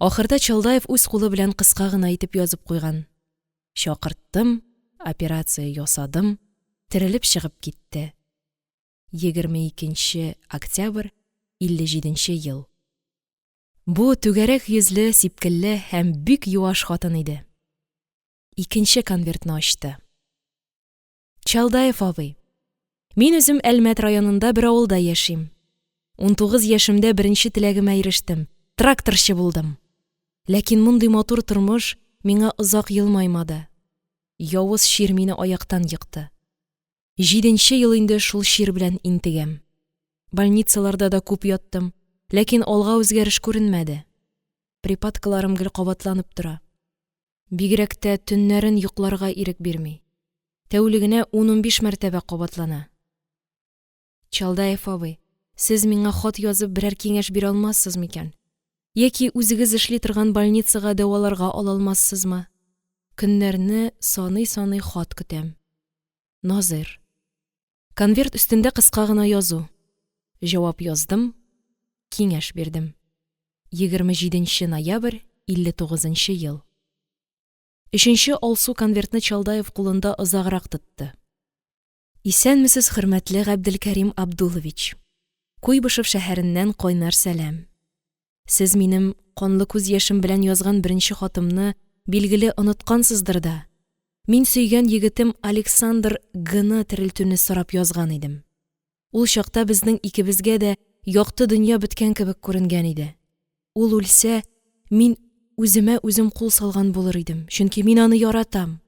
Ахырда Чалдаев үз кулы белән кыска гына итеп язып куйган. Чакырттым, операция ясадым, терелеп чыгып китте. 22 нче октябрь, 57 нче ел. Бу түгәрәк йөзле, сипкелле һәм бик юаш хатын иде. Икенче конвертны ачты. Чалдаев абый, мин үзем Әлмәт районында бер авылда яшим. 19 яшемдә беренче теләгемә ирештем, тракторчы булдым. Ләкин мондый матур тормыш миңа озак елмаймады. Явыз чир мине аяктан екты. Җиденче ел инде шул чир белән интегәм. Больницаларда да күп яттым, ләкин алга үзгәреш күренмәде. Припадкаларым гел кабатланып тора. Бигрәк тә төннәрен йокларга ирек бирми. Тәүлегенә ун-унбиш мәртәбә кабатлана. Чалдаев абый, сез миңа хат язып берәр киңәш бирә алмассыз микән? Яки үзегез эшли торган больницага дәваларга ала алмассызмы? Көннәрне саный-саный хат көтәм. Назыйр. Конверт өстендә кыска гына язу. Җавап яздым, киңәш бирдем. 27 нче ноябрь, 59 нчы ел. Өченче алсу конвертны Чалдаев кулында озаграк тотты. Исәнмесез, хөрмәтле Габделкәрим Абдуллович! Куйбышев шәһәреннән кайнар сәлам. Сез минем канлы күз яшем белән язган беренче хатымны, билгеле, оныткансыздыр да. Мин сөйгән егетем Александр Г-ны терелтүне сорап язган идем. Ул чакта безнең икебезгә дә якты дөнья беткән кебек күренгән иде. Ул үлсә, мин үземә үзем кул салган булыр идем, чөнки мин аны яратам.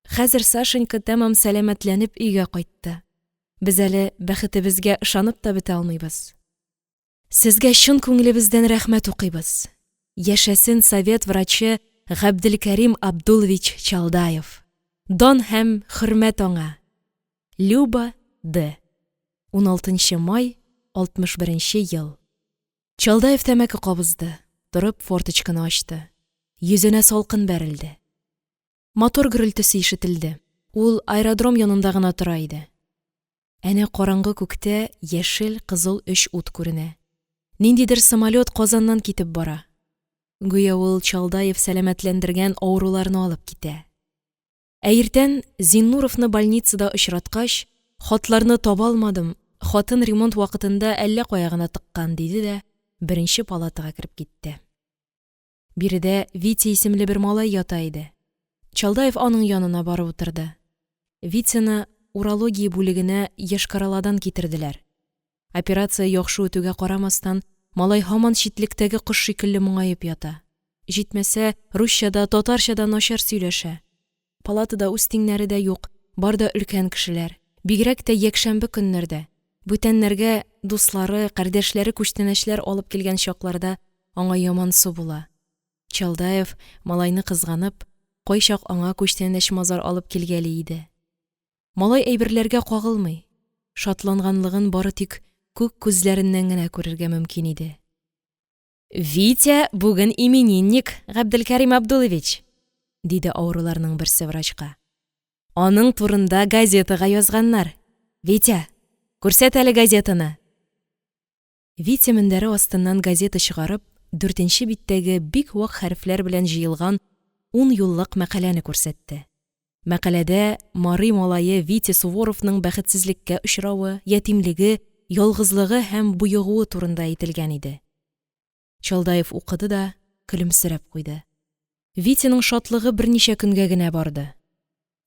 Хәзер Сашенька тәмам сәламәтләнеп өйгә кайтты. Без әле бәхетебезгә ышанып та бетә алмыйбыз. Сезгә чын күңелебездән рәхмәт укыйбыз. Яшәсен совет врачы Габделкәрим Абдуллович Чалдаев! Дан һәм хөрмәт аңа! Люба Д. 16 май, 61 ел. Чалдаев тәмәке кабызды, торып форточканы ачты. Йөзенә салкын бәрелде. Мотор гөрелтесе ишетелде. Ул аэродром янында гына тора иде. Әнә караңгы күктә яшел, кызыл өч ут күренә. Ниндидер самолёт Казаннан китеп бара. Гүя ул Чалдаев сәламәтләндергән авыруларны алып китә. Ә иртән Зиннуровны больницада очраткач, хатларны таба алмадым, хатын ремонт вакытында әллә кая гына тыккан, диде дә беренче палатага кереп китте. Биредә Витя исемле бер малай ята иде. Чалдаев аның янына барып утырды. Витяны урология бүлегенә Йошкар-Оладан китерделәр. Операция яхшы үтүгә карамастан, малай һаман читлектәге кош шикелле моңаеп ята. Җитмәсә, русча да, татарча да начар сөйләшә. Палатада үз тиңнәре дә юк, бар да өлкән кешеләр. Бигрәк тә якшәмбе көннәрдә, бүтәннәргә дуслары, кардәшләре күчтәнәчләр алып килгән чакларда аңа ямансу була. Чалдаев, малайны кызганып, кайчак аңа күчтәнәч-мазар алып килгәли иде. Малай әйберләргә кагылмый, шатланганлыгын бары тик күк күзләреннән генә күрергә мөмкин иде. Витя бүген именинник, Габделкәрим Абдулович, диде авыруларның берсе врачка. Аның турында газетага язганнар. Витя, күрсәт әле газетаны. Витя мендәре астыннан газета чыгарып, дүртенче биттәге бик вак хәрефләр белән җыелган ун юллык мәкаләне күрсәтте. Мәкаләдә мари малае Витя Суворовның бәхетсезлеккә очравы, ятимлеге, ялгызлыгы һәм боегуы турында әйтелгән иде. Чалдаев укыды да көлемсерәп куйды. Витяның шатлыгы берничә көнгә генә барды.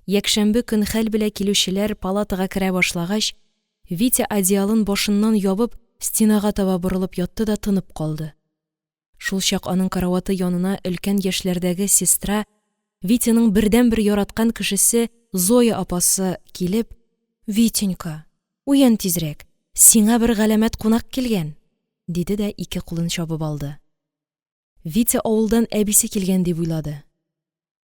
Якшәмбе көн хәл белә килүчеләр палатага керә башлагач, Витя одеялын башыннан ябып, стенага таба борылып ятты да тынып калды. Шулчак аның караваты янына өлкән яшьләрдәге сестра, Витяның бердәнбер яраткан кешесе Зоя апасы килеп, Витенька, уян тизрәк, сиңа бер галәмәт кунак килгән, диде дә ике кулын чабып алды. Витя авылдан әбисе килгән дип уйлады.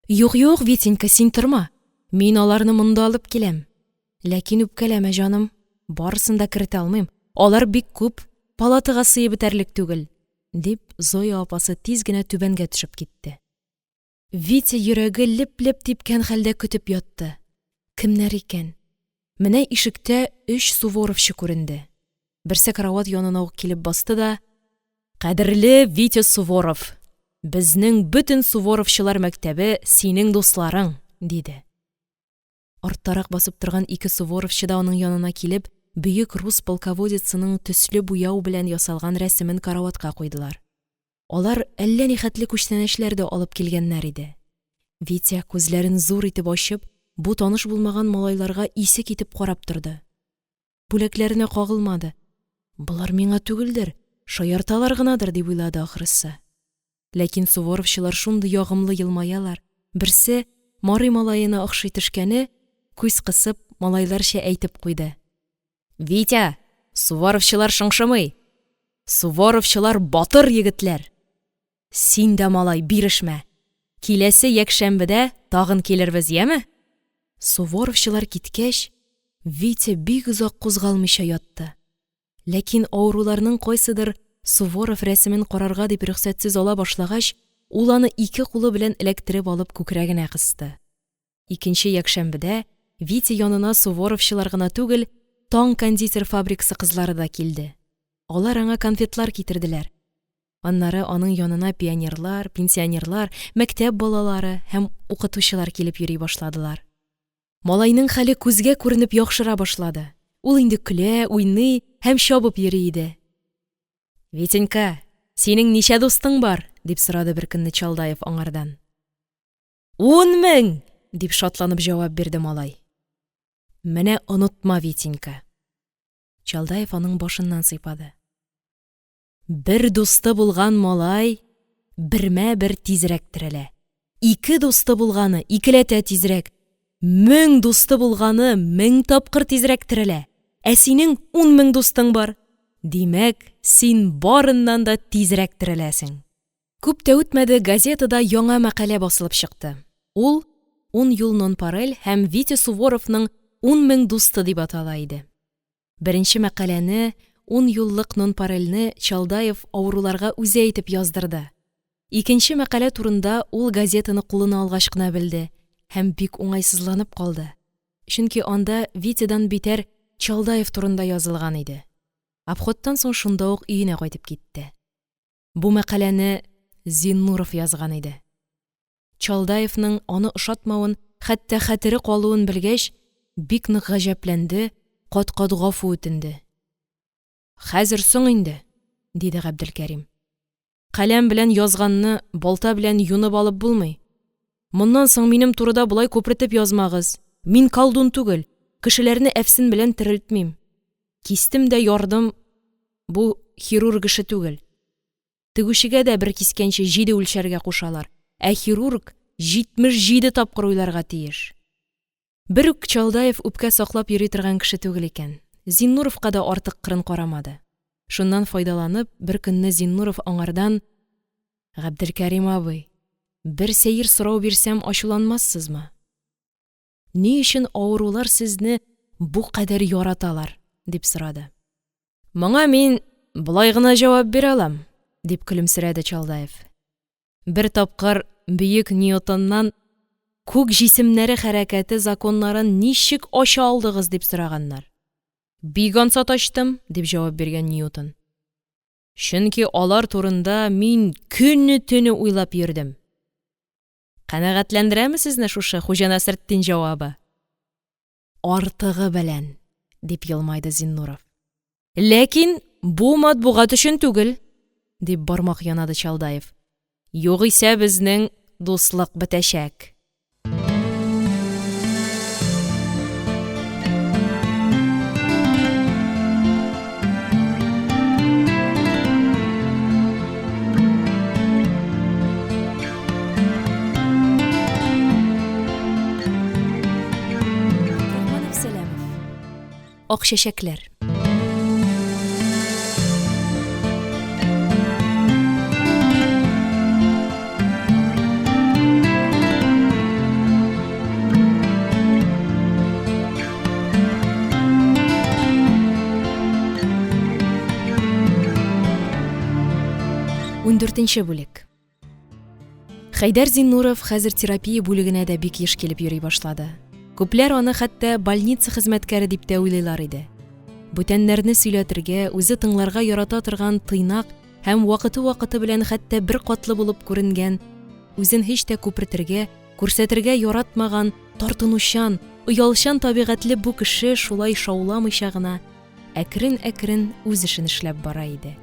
Юк, юк, Витенька, син торма. Мин аларны монда алып киләм. Ләкин үпкәләмә, җаным, барысын да кертә алмыйм. Алар бик күп, палатага сыеп бетәрлек түгел, дип, Зоя апасы тиз генә түбәнгә төшеп китте. Витя йөрәге леп-леп типкән хәлдә көтеп ятты. Кемнәр икән? Менә ишектә өч суворовчы күренде. Берсе карават янына ук килеп басты да: "Кадерле Витя Суворов, безнең бөтен суворовчылар мәктәбе синең дусларың", диде. Арттарак басып торган ике суворовчы да аның янына килеп, бөек рус полководецының төсле буяу белән ясалган рәсемен караватка куйдылар. Алар әллә нихәтле күчтәнәчләр дә алып килгәннәр иде. Витя, күзләрен зур итеп ачып, бу таныш булмаган малайларга исе китеп карап торды. Бүләкләренә кагылмады. Болар миңа түгелдер, шаярталар гынадыр, дип уйлады ахрысы. Ләкин суворовчылар шундый ягымлы елмаялар. Берсе, мари малаена охшый төшкәне, күз кысып, малайларча әйтеп куйды. Витя, суворовчылар шыңшымый. Суворовчылар батыр егетләр. Син дә, малай, бирешмә. Киләсе якшәмбедә тагын килербез, яме? Суворовчылар киткәч, Витя бик озак кузгалмыйча ятты. Ләкин авыруларның кайсыдыр Суворов рәсемен карарга дип рөхсәтсез ала башлагач, ул аны ике кулы белән эләктереп алып күкрәгенә кысты. Икенче якшәмбедә Витя янына суворовчылар гына түгел, Таң кондитер фабрикасы кызлары да килде. Алар аңа конфетлар китерделәр. Аннары аның янына пионерлар, пенсионерлар, мәктәп балалары һәм укытучылар килеп йөри башладылар. Малайның хәле күзгә күренеп яхшыра башлады. Ул инде көлә, уйный һәм чабып йөри иде. «Витенька, синең ничә дустың бар?» – дип сорады беркөнне Чалдаев аңардан. 10 мең! дип шатланып җавап бирде малай. Менә онытма, Витенька. Чалдаев аның башыннан сыйпады. Бер дусты булган малай бермә-бер тизрәк терелә. Ике дусты булганы икеләтә тизрәк. 1000 дусты булганы 1000 тапкыр тизрәк терелә. Ә синең 10 000 дустың бар. Димәк, син барыннан да тизрәк тереләсең. Күп тә үтмәде, газетада яңа мәкалә басылып чыкты. Ул Ун юл нонпарель һәм Витя Суворовның 10 000 дусты дип атала иде. Беренче мәкаләне, ун юллык нонпарельне Чалдаев авыруларга үзе әйтеп яздырды. Икенче мәкалә турында ул газетаны кулына алгач кына белде һәм бик уңайсызланып калды. Чөнки анда Витядан битәр Чалдаев турында язылган иде. Обходтан соң шунда ук өенә кайтып китте. Бу мәкаләне Зиннуров язган иде. Чалдаевның аны ошатмавын, хәтта хәтере калуын белгәч, бик нык гаҗәпләнде, кат-кат гафу үтенде. – Хәзер соң инде, – диде Габделкәрим. – Каләм белән язганны балта белән юнып алып булмый. Моннан соң минем турыда болай күпертеп язмагыз. Мин колдун түгел, кешеләрне әфсен белән терелтмим. Кистем дә ярдым – бу хирург эше түгел. Тегүчегә дә бер кискәнче җиде үлчәргә кушалар, ә хирург 77 тапкыр уйларга тиеш. Берүк Чалдаев үпкә саклап йөри торган кеше түгел икән. Зиннуровка да артык кырын карамады. Шуннан файдаланып, беркөнне Зиннуров аңардан: – Габделкәрим абый, бер сәер сорау бирсәм, ачуланмассызмы? Ни өчен авырулар сезне бу кадәр яраталар? – дип сорады. – Моңа мин болай гына җавап бирә алам, – дип көлемсерәде Чалдаев. – Бер тапкыр бөек Ньютоннан, күк җисемнәре хәрәкәте законнарын ничек ача алдыгыз, дип сораганнар. Бик ансат ачтым, дип җавап биргән Ньютон. Чөнки алар турында мин көне-төне уйлап йөрдем. Канәгатьләндерәме сезне шушы Хуҗа Насретдин җавабы? Артыгы белән, дип елмайды Зиннуров. Ләкин бу матбугат өчен түгел, дип бармак янады Чалдаев. Югыйсә безнең дуслык бетәчәк. Абдрахман Әпсәләмов. Ак чәчәкләр. Ундүртенче бүлек. Хәйдәр Зиннуров хәзер терапия бүлегенә дә бик еш килеп йөри башлады. Күпләр аны хәтта больница хезмәткәре дип тә уйлыйлар иде. Бүтәннәрне сөйләтергә, үзе тыңларга ярата торган тыйнак һәм вакыты-вакыты белән хәтта беркатлы булып күренгән, үзен һич тә күпертергә, күрсәтергә яратмаган, тартынучан, оялчан табигатьле бу кеше шулай шауламыйча гына, әкрен-әкрен үз эшен эшләп бара иде.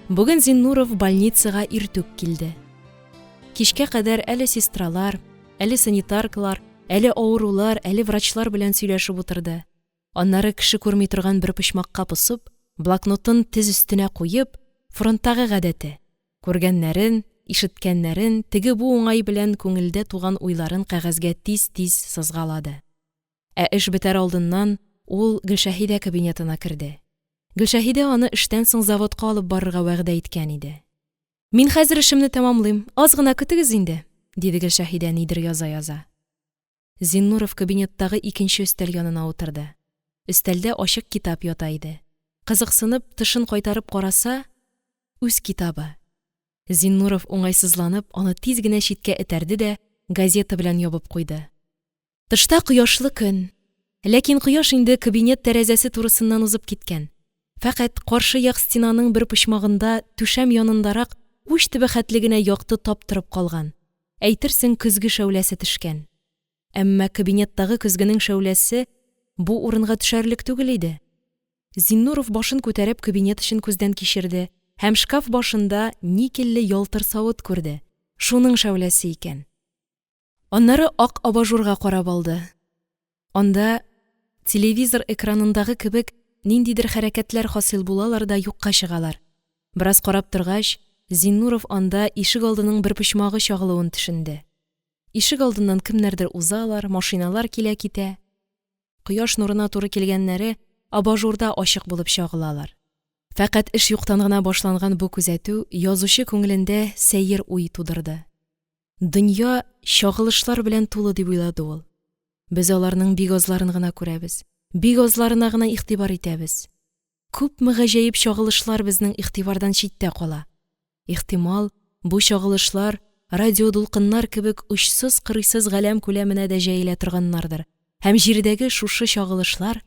Бүген Зиннуров больницага иртүк килде. Кичкә кадәр әле сестралар, әле санитаркалар, әле авырулар, әле врачлар белән сөйләшеп утырды. Аннары кеше күрми торган бер почмакка посып, блокнотын тез өстенә куеп, фронттагы гадәте, күргәннәрен, ишеткәннәрен, теге-бу уңай белән күңелдә туган уйларын кәгазьгә тиз-тиз сызгалады. Ә эш бетәр алдыннан ул Гөлшәһидә кабинетына керде. Гөлшәһидә аны эштән соң заводка алып барырга вәгъдә иткән иде. Мин хәзер эшемне тәмамлыйм, аз гына көтегез инде, диде Гөлшәһидә нидер яза-яза. Зиннуров кабинеттагы икенче өстәл янына утырды. Өстәлдә ачык китап ята иде. Кызыксынып, тышын кайтарып караса, үз китабы. Зиннуров уңайсызланып, аны тиз генә читкә этәрде дә газета белән ябып куйды. Тышта кояшлы көн. Ләкин кояш инде кабинет тәрәзәсе турысыннан узып киткән. Фәкать каршы як стенаның бер почмагында, түшәм янындарак, уч төбе хәтле генә якты тап торып калган. Әйтерсең, көзге шәүләсе төшкән. Әмма кабинеттагы көзгенең шәүләсе бу урынга төшәрлек түгел иде. Зиннуров башын күтәреп кабинет эчен күздән кичерде һәм шкаф башында никельле ялтыр савыт күрде. Шуның шәүләсе икән. Аннары ак абажурга карап алды. Анда, телевизор экранындагы кебек, ниндидер хәрәкәтләр хасил булалар да юкка чыгалар. Бераз карап торгач, Зиннуров анда ишегалдының бер почмагы чагылуын төшенде. Ишегалдыннан кемнәрдер узалар, машиналар килә-китә. Кояш нурына туры килгәннәре абажурда ачык булып чагылалар. Фәкать эш юктан гына башланган бу күзәтү язучы күңелендә сәер уй тудырды. Дөнья чагылышлар белән тулы дип уйлады ул. Без аларның бик азларын гына күрәбез, бик азларына гына игътибар итәбез. Күпме гаҗәеп чагылышлар безнең игътибардан читтә кала. Ихтимал, бу чагылышлар радиодулкыннар кебек очсыз-кырыйсыз галәм күләменә дә җәелә торганнардыр һәм җирдәге шушы чагылышлар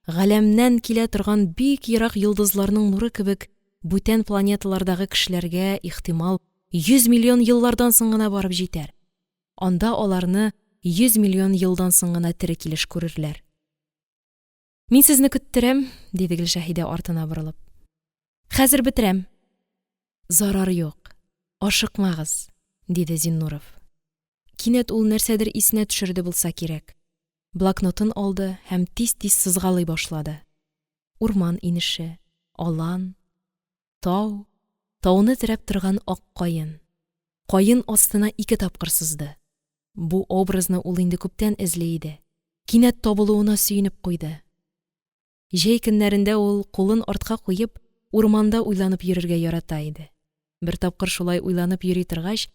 Галәмнән килә торган бик ерак йолдызларның нуры кебек, бүтән планеталардагы кешеләргә, ихтимал, 100 миллион еллардан соң гына барып җитәр. Анда аларны 100 миллион елдан соң гына тере килеш күрерләр. «Мин сезне көттерәм», – диде Гөлшәһидә, артына борылып. «Хәзер бетерәм». «Зарар юк, ашыкмагыз», – диде Зиннуров. Кинәт ул нәрсәдер исенә төшерде булса кирәк. Блокнотын алды һәм тиз-тиз сызгалый башлады. Урман инеше, алан, тау, тауны терәп торган ак каен. Каен астына ике тапкыр сызды. Бу образны ул инде күптән эзли иде. Кинәт табылуына сөенеп куйды. Җәй көннәрендә ул, кулын артка куеп, урманда уйланып йөрергә ярата иде. Бер тапкыр шулай уйланып йөри торгач,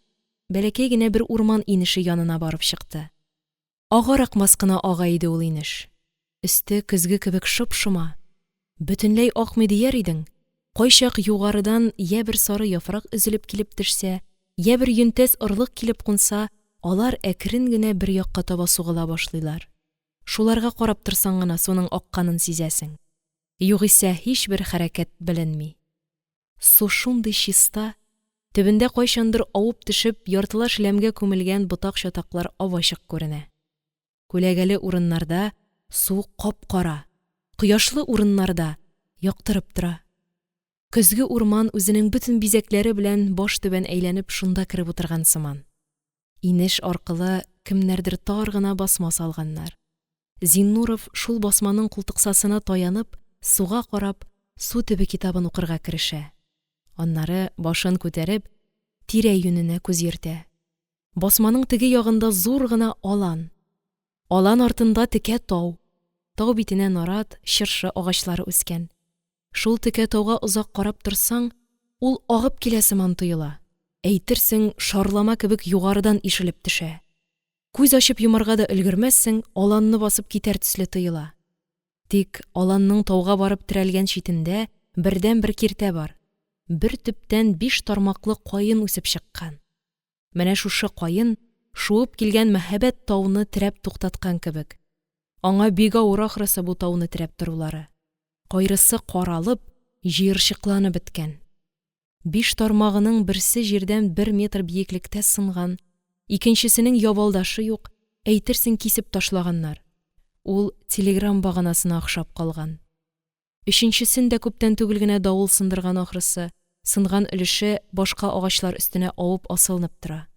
бәләкәй генә бер урман инеше янына барып чыкты. Агар-акмас кына ага иде ул инеш. Өсте көзге кебек шоп-шома. Бөтенләй акмый дияр идең, кайчак югарыдан йә бер сары яфрак өзелеп килеп төшсә, йә бер йөнтәс орлык килеп кунса, алар әкрен генә бер якка таба сугыла башлыйлар. Шуларга карап торсаң гына суның акканын сизәсең. Югыйсә һичбер хәрәкәт беленми. Су шундый чиста, төбендә кайчандыр авып төшеп, яртылаш ләмгә күмелгән ботак-чатаклар ап-ачык күренә. Күләгәле урыннарда су кап-кара, кояшлы урыннарда яктырып тора. Көзге урман үзенең бөтен бизәкләре белән баш түбән әйләнеп шунда кереп утырган сыман. Инеш аркылы кемнәрдер тар гына басма салганнар. Зиннуров шул басманың култыксасына таянып, суга карап, Су төбе китабын укырга керешә. Аннары, башын күтәреп, тирә-юненә күз йөртә. Басманың теге ягында зур гына алан. Алан артында текә тау. Тау битенә нарат, чыршы агачлары үскән. Шул текә тауга озак карап торсаң, ул агып килә сыман тоела. Әйтерсең, шарлама кебек югарыдан ишелеп төшә. Күз ачып йомарга да өлгермәссең, аланны басып китәр төсле тоела. Тик аланның тауга барып терәлгән читендә бердәнбер киртә бар. Бер төптән биш тармаклы каен үсеп чыккан. Менә шушы каен шуып килгән мәһабәт тауны терәп туктаткан кебек. Аңа бик авыр ахрысы бу тауны терәп торулары. Кайрысы каралып, җыерчыкланып беткән. Биш тармагының берсе җирдән бер метр биеклектә сынган, икенчесенең ябалдашы юк, әйтерсең кисеп ташлаганнар. Ул телеграм баганасына охшап калган. Өченчесен дә күптән түгел генә давыл сындырган ахрысы, сынган өлеше башка агачлар өстенә авып асылынып тора.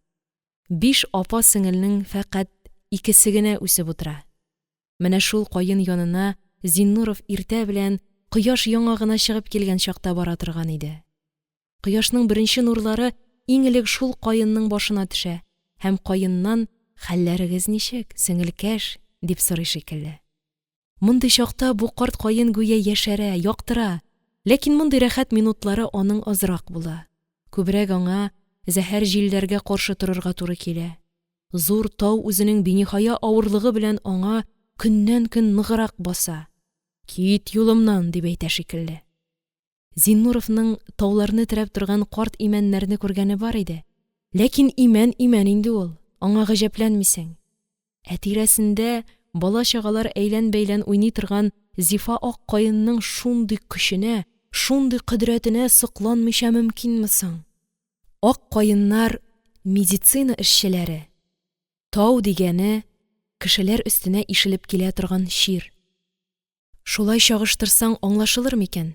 Биш апа-сеңелнең фәкать икесе генә үсеп утыра. Менә шул каен янына Зиннуров иртә белән, кояш яңа гына чыгып килгән чакта бара торган иде. Кояшның беренче нурлары иң элек шул каенның башына төшә һәм каеннан «Хәлләрегез ничек, сеңелкәш?» дип сорый шикелле. Мондый чакта бу карт каен гүя яшәрә, яктыра, ләкин мондый рәхәт минутлары аның азрак була. Күбрәк аңа зәһәр җилләргә каршы торырга туры килә. Зур тау үзенең биниһая авырлыгы белән аңа көннән-көн ныграк баса. Кит юлымнан, дип әйтә шикелле. Зиннуровның тауларны терәп торган карт имәннәрне күргәне бар иде. Ләкин имән имән инде ул, аңа гаҗәпләнмисең. Ә тирәсендә бала-чагалар әйлән-бәйлән уйный торган зифа ак каенның шундый көченә, шундый кодрәтенә сокланмыйча мөмкинме соң? Ак каеннар медицина эшчеләре, тау дигәне кешеләр өстенә ишелеп килә торган чир. Шулай чагыштырсаң аңлашылыр микән?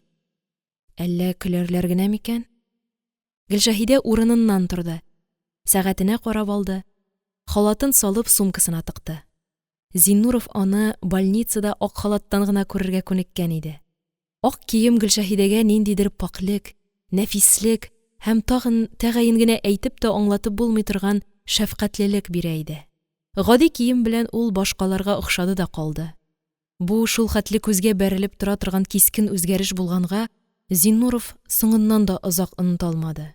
Әллә көләрләр генә микән? Гөлшәһидә урыныннан торды. Сәгатенә карап алды. Халатын салып сумкасына тыкты. Зиннуров аны больницада ак халаттан гына күрергә күнеккән иде. Ак кием Гөлшәһидәгә ниндидер пакьлек, нәфислек һәм тагын тәгаен генә әйтеп тә аңлатып булмый торган шәфкатьлелек бирә иде. Гади кием белән ул башкаларга охшады да калды. Бу шулхәтле күзгә бәрелеп тора торган кискен үзгәреш булганга, Зиннуров соңыннан да озак оныта алмады.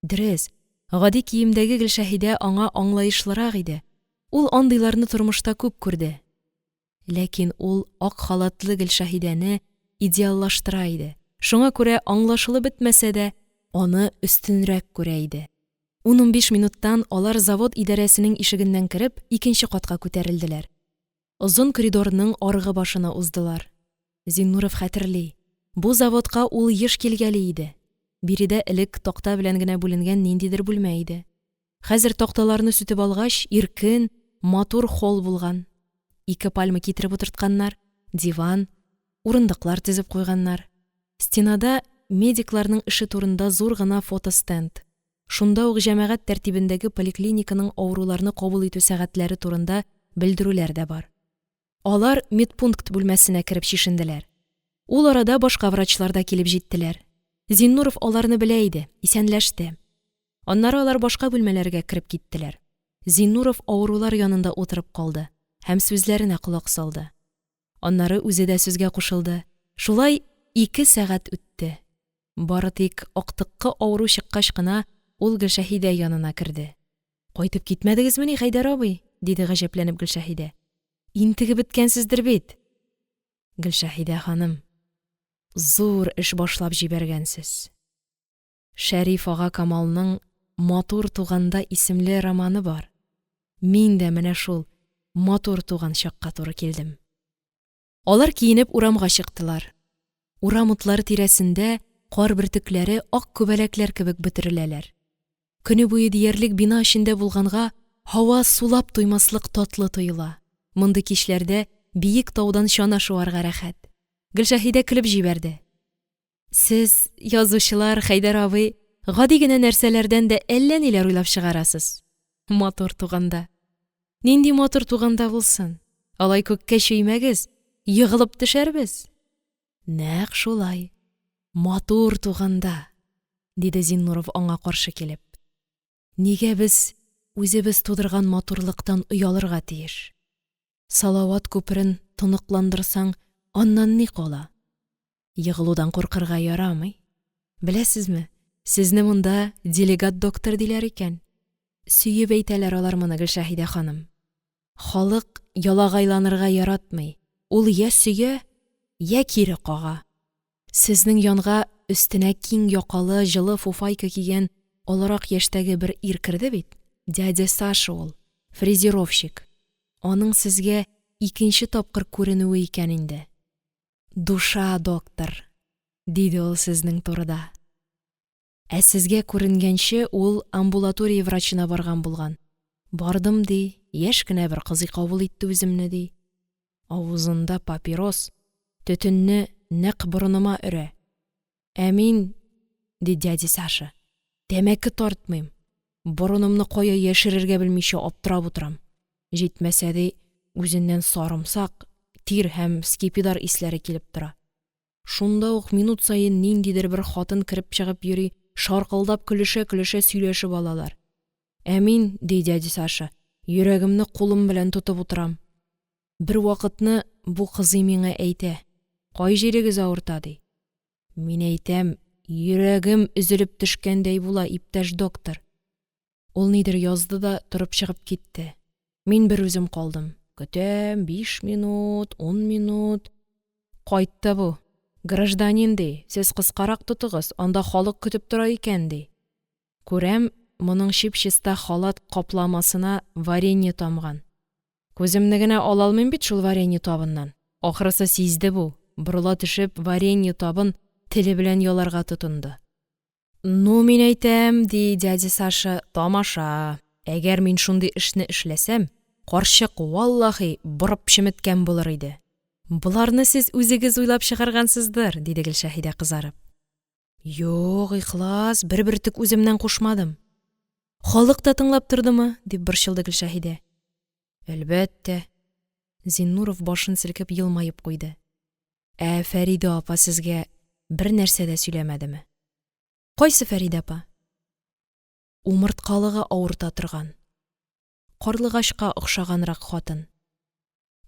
Дөрес, гади киемдәге Гөлшәһидә аңа аңлаешлырак иде, ул андыйларны тормышта күп күрде. Ләкин ул ак халатлы Гөлшәһидәне идеаллаштыра иде, шуңа күрә аңлашылып бетмәсә дә, аны өстенрәк күрә иде. Ун-унбиш минуттан алар завод идарәсенең ишегеннән кереп, икенче катка күтәрелделәр. Озын коридорның аргы башына уздылар. Зиннуров хәтерли, бу заводка ул еш килгәли иде. Биредә элек такта белән генә бүленгән ниндидер бүлмә иде. Хәзер такталарны сүтеп алгач, иркен, матур холл булган. Ике пальма китереп утыртканнар, диван, урындыклар тезеп куйганнар. Стенада медикларның эше турында зур гына фотостенд. Шунда ук җәмәгать тәртибендәге поликлиниканың авыруларны кабул итү сәгатьләре турында белдерүләр дә бар. Алар медпункт бүлмәсенә кереп чишенделәр. Ул арада башка врачлар да килеп җиттеләр. Зиннуров аларны белә иде, исәнләште. Аннары алар башка бүлмәләргә кереп киттеләр. Зиннуров авырулар янында утырып калды һәм сүзләренә колак салды. Аннары үзе дә сүзгә кушылды. Шулай ике сәгать үтте. Бары тик актыккы авыру чыккач кына ул Гөлшәһидә янына керде. Кайтып китмәдегезмени, Хәйдәр абый? диде гаҗәпләнеп Гөлшәһидә. Интегеп беткәнсездер бит. Гөлшәһидә ханым, зур эш башлап җибәргәнсез. Шәриф ага Камалның Матур туганда исемле романы бар. Мин дә менә шул матур туган чакка туры килдем. Алар киенеп урамга чыктылар. Урам утлары тирәсендә кар бөртекләре ак күбәләкләр кебек бөтереләләр. Көне буе диярлек бина эчендә булганга, һава сулап туймаслык татлы тоела. Мондый кичләрдә биек таудан чана шуарга рәхәт. Гөлшәһидә көлеп җибәрде. Сез, язучылар, Хәйдәр абый, гади генә нәрсәләрдән дә әллә ниләр уйлап чыгарасыз. Матур туганда. Нинди матур туганда булсын? Алай күккә чөймәгез, егылып төшәрбез. Нәкъ шулай. Матур туганда, диде Зиннуров аңа каршы килеп. Нигә без үзебез тудырган матурлыктан оялырга тиеш? Салават күперен тоныкландырсаң, аннан ни кала? Егылудан куркырга ярамый. Беләсезме, сезне монда делегат доктор диләр икән. Сөеп әйтәләр алар моны, Гөлшәһидә ханым. Халык ялагайланырга яратмый. Ул йә сөя, йә кире кага. Сезнең янга өстенә киң якалы җылы фуфайка кигән олырак яшьтәге бер ир керде бит. Дядя Саша ул, фрезеровщик. Аның сезгә икенче тапкыр күренүе икән инде. Душа, доктор, диде ул сезнең турыда. Ә сезгә күренгәнче ул амбулатория врачына барган булган. Бардым, ди, яшь кенә бер кызый кабул итте үземне, ди. Авызында папирос, төтенне нәкъ борыныма өрә. Ә мин, ди дядя Саша, тәмәке тартмыйм, борынымны кая яшерергә белмичә аптырап утырам. Җитмәсә, ди, үзеннән сарымсак, тир һәм скипидар исләре килеп тора. Шунда ук минут саен ниндидер бер хатын кереп-чыгып йөри, шаркылдап көлешә-көлешә сөйләшеп алалар. Ә мин, ди дядя Саша, йөрәгемне кулым белән тотып утырам. Бервакытны бу кызый миңа әйтә, кай җирегез авырта, ди. Мин әйтәм, йөрәгем өзелеп төшкәндәй була, иптәш доктор. Ул нидер язды да торып чыгып китте. Мин берүзем калдым. Көтәм, биш минут, ун минут. Кайтты бу. Гражданин, ди, сез кыскарак тотыгыз, анда халык көтеп тора икән, ди. Күрәм, моның чип-чиста халат капламасына варенье тамган. Күземне генә ала алмыйм бит шул варенье табыннан. Ахрысы сизде бу, борыла төшеп, варенье табын теле белән яларга тотынды. Ну, мин әйтәм, ди дядя Саша, тамаша. Әгәр мин шундый эшне эшләсәм, карчык, валлаһи, борып чеметкән булыр иде. Боларны сез үзегез уйлап чыгаргансыздыр, диде Гөлшәһидә кызарып. Юк, ихлас, бер бөртек үземнән кушмадым. Халык та тыңлап тордымы? дип борчылды Гөлшәһидә. Әлбәттә. Зиннуров башын селкеп елмаеп куйды. Ә Фәридә апа сезгә бер нәрсә дә сөйләмәдеме? Кайсы Фәридә апа? Умырткалыгы авырта торган. Карлыгачка охшаганрак хатын.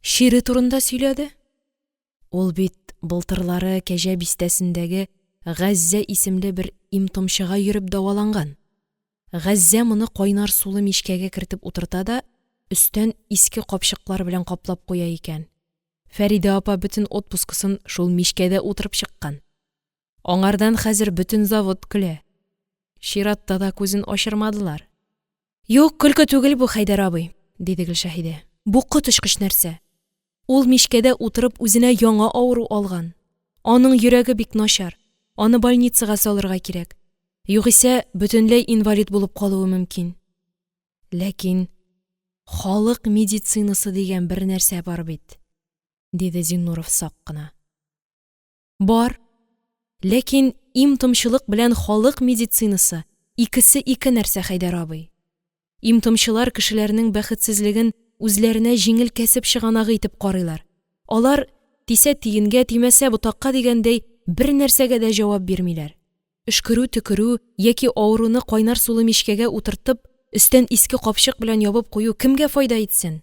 Чире турында сөйләде. Ул бит былтырлары Кәҗә бистәсендәге Газзә исемле бер им-томчыга йөреп дәваланган. Газзә моны кайнар сулы мичкәгә кертеп утырта да өстән иске капчыклар белән каплап куя икән. Фәридә апа бөтен отпускысын шул мичкәдә утырып чыккан. Аңардан хәзер бөтен завод көлә. Чиратта да күзен ачырмадылар. Юк, көлке түгел бу, Хәйдәр абый, диде Гөлшәһидә. Бу коточкыч нәрсә. Ул мичкәдә утырып үзенә яңа авыру алган. Аның йөрәге бик начар, аны больницага салырга кирәк. Югыйсә бөтенләй инвалид булып калуы мөмкин. Ләкин халык медицинасы дигән бернәрсә бар бит, диде Зиннуров сак кына. Бар, ләкин им-томчылык белән халык медицинасы икесе ике нәрсә, Хәйдәр абый. Им-томчылар кешеләрнең бәхетсезлеген үзләренә җиңел кәсеп чыганагы итеп карыйлар. Алар, тисә тиенгә, тимәсә ботакка дигәндәй, бернәрсәгә дә җавап бирмиләр. Өшкерү-төкерү яки авыруны кайнар сулы мичкәгә утыртып, өстән иске капчык белән ябып кую кемгә файда итсен?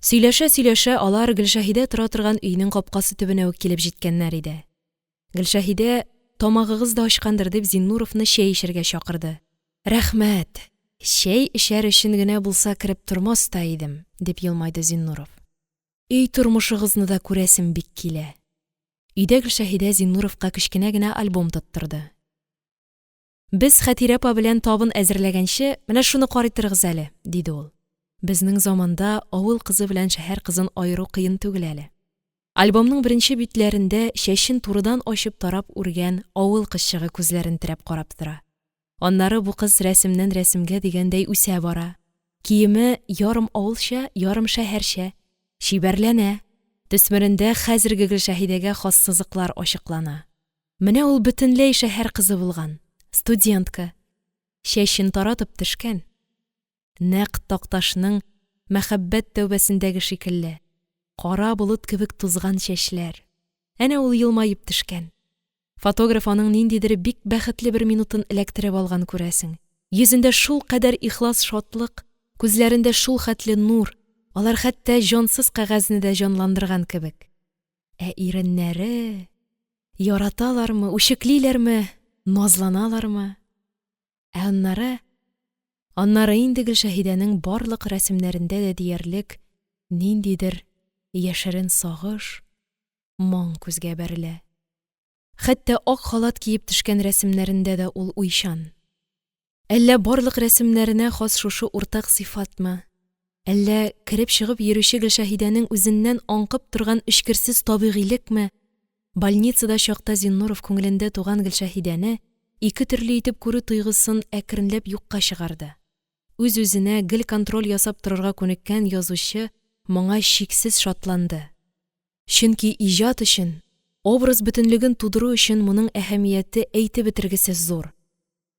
Сөйләшә-сөйләшә, алар Гөлшәһидә тора торган өйнең капкасы төбенә үк килеп җиткәннәр иде. Гөлшәһидә, тамагыгыз да ачкандыр дип, Зиннуровны чәй эчәргә чакырды. Рәхмәт, чәй эчәр өчен генә булса кереп тормас та идем, дип елмайды Зиннуров. Өй тормышыгызны да күрәсем бик килә. Өйдә Гөлшәһидә Зиннуровка кечкенә генә альбом тоттырды. Без Хәтирә апа белән табын әзерләгәнче, менә шуны карый торыгыз әле, диде ул. Безнең заманда авыл кызы белән шәһәр кызын аеру кыен түгел әле. Альбомның беренче битләрендә чәчен турыдан ачып тарап үргән авыл кызчыгы күзләрен терәп карап тора. Аннары бу кыз рәсемнән рәсемгә дигәндәй үсә бара. Киеме ярым авылча, ярым шәһәрчә. Чибәрләнә. Төсмерендә хәзерге Гөлшәһидәгә хас сызыклар ачыклана. Менә ул бөтенләй шәһәр кызы булган, студентка. Чәчен таратып төшкән. Нәкъ Такташның Мәхәббәт тәүбәсендәге шикелле, кара болыт кебек тузган чәчләр. Әнә ул елмаеп төшкән. Фотограф аның ниндидер бик бәхетле бер минутын эләктереп алган, күрәсең. Йөзендә шулкадәр ихлас шатлык, күзләрендә шулхәтле нур, алар хәтта җансыз кәгазьне дә җанландырган кебек. Ә иреннәре! Яраталармы, үчеклиләрме, назланалармы? Ә аннары, аннары инде Гөлшәһидәнең барлык рәсемнәрендә дә диярлек ниндидер яшерен сагыш, моң күзгә бәрелә. Хәтта ак халат киеп төшкән рәсемнәрендә дә ул уйчан. Әллә барлык рәсемнәренә хас шушы уртак сыйфатмы, әллә кереп-чыгып йөрүче Гөлшәһидәнең үзеннән аңкып торган эчкерсез табигыйлекме, больницада чакта Зиннуров күңелендә туган Гөлшәһидәне ике төрле итеп күрү тойгысын әкренләп юкка чыгарды. Үз-үзенә гел контроль ясап торырга күнеккән язучы моңа чиксез шатланды. Чөнки иҗат өчен, образ бөтенлеген тудыру өчен моның әһәмияте әйтеп бетергесез зур.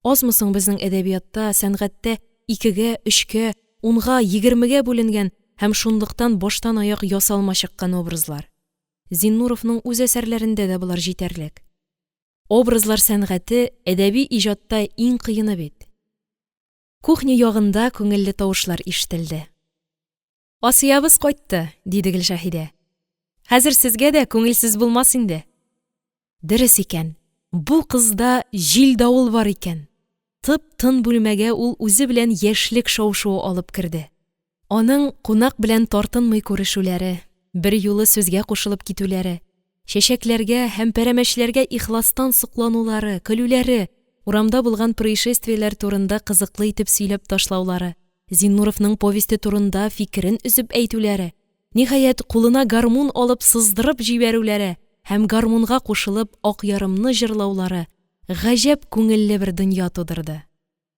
Азмы соң безнең әдәбиятта, сәнгатьтә икегә, өчкә, унга, егермегә бүленгән һәм шунлыктан баштан-аяк ясалма чыккан образлар? Зиннуровның үз әсәрләрендә дә болар җитәрлек. Образлар сәнгате әдәби иҗатта иң кыены бит. Кухня ягында күңелле тавышлар ишетелде. Асиябез кайтты, диде Гөлшәһидә. Хәзер сезгә дә күңелсез булмас инде. Дөрес икән, бу кызда җил-давыл бар икән. Тып-тын бүлмәгә ул үзе белән яшьлек шау-шуы алып керде. Аның кунак белән тартынмый күрешүләре, берьюлы сүзгә кушылып китүләре, чәчәкләргә һәм пәрәмәчләргә ихластан сокланулары, көлүләре, урамда булган происшествиеләр турында кызыклы итеп сөйләп ташлаулары, Зиннуровның повесте турында фикерен өзеп әйтүләре, ниһаять, кулына гармун алып сыздырып җибәрүләре һәм гармунга кушылып Акъярымны җырлаулары гаҗәп күңелле бер дөнья тудырды.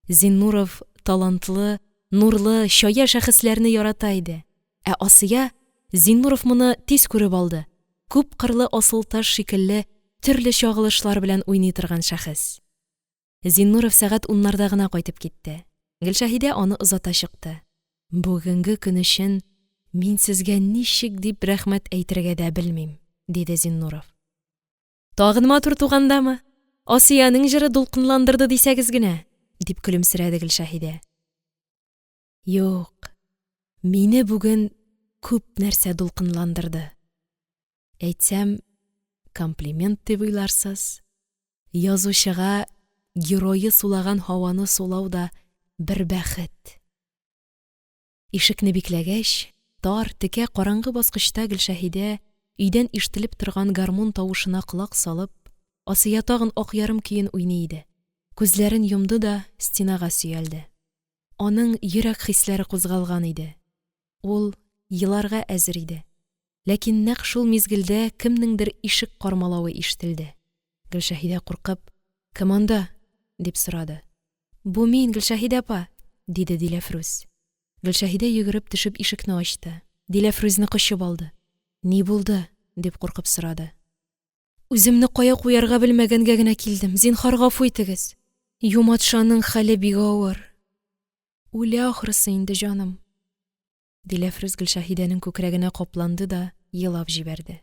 Зиннуров талантлы, нурлы, чая шәхесләрне ярата иде. Ә Асия, Зиннуров моны тиз күреп алды, күпкырлы асылташ шикелле төрле чагылышлар белән уйный торган шәхес. Зиннуров сәгать уннарда гына кайтып китте. Гөлшәһидә аны озата чыкты. Бүгенге көн өчен мин сезгә ничек дип рәхмәт әйтергә дә белмим, диде Зиннуров. Тагын матур тугандамы? Асиянең җыры дулкынландырды дисәгез генә, дип көлемсерәде Гөлшәһидә. Юк, мине бүген күп нәрсә дулкынландырды. Әйтсәм, комплимент дип уйларсыз. Язучыга герое сулаган һаваны сулау да бер бәхет. Ишекне бикләгәч, тар, текә, караңгы баскычта Гөлшәһидә, өйдән ишетелеп торган гармун тавышына колак салып, Асия тагын Акъярым көен уйный иде. Күзләрен йомды да стенага сөялде. Аның йөрәк хисләре кузгалган иде. Ул еларга әзер иде. Ләкин нәкъ шул мизгелдә кемнеңдер ишек кармалавы ишетелде. Гөлшәһидә, куркып: – Кем анда? – дип сорады. – Бу мин, Гөлшәһидә апа, – диде Диләфрүз. Гөлшәһидә йөгереп төшеп ишекне ачты, Диләфрүзне кочып алды. – Ни булды? – дип куркып сорады. – Үземне кая куярга белмәгәнгә генә килдем, зинһар, гафу итегез! Юматшаның хәле бик авыр, үлә, ахрысы, инде, җаным! Диләфрүз Гөлшәһидәнең күкрәгенә капланды да елап җибәрде.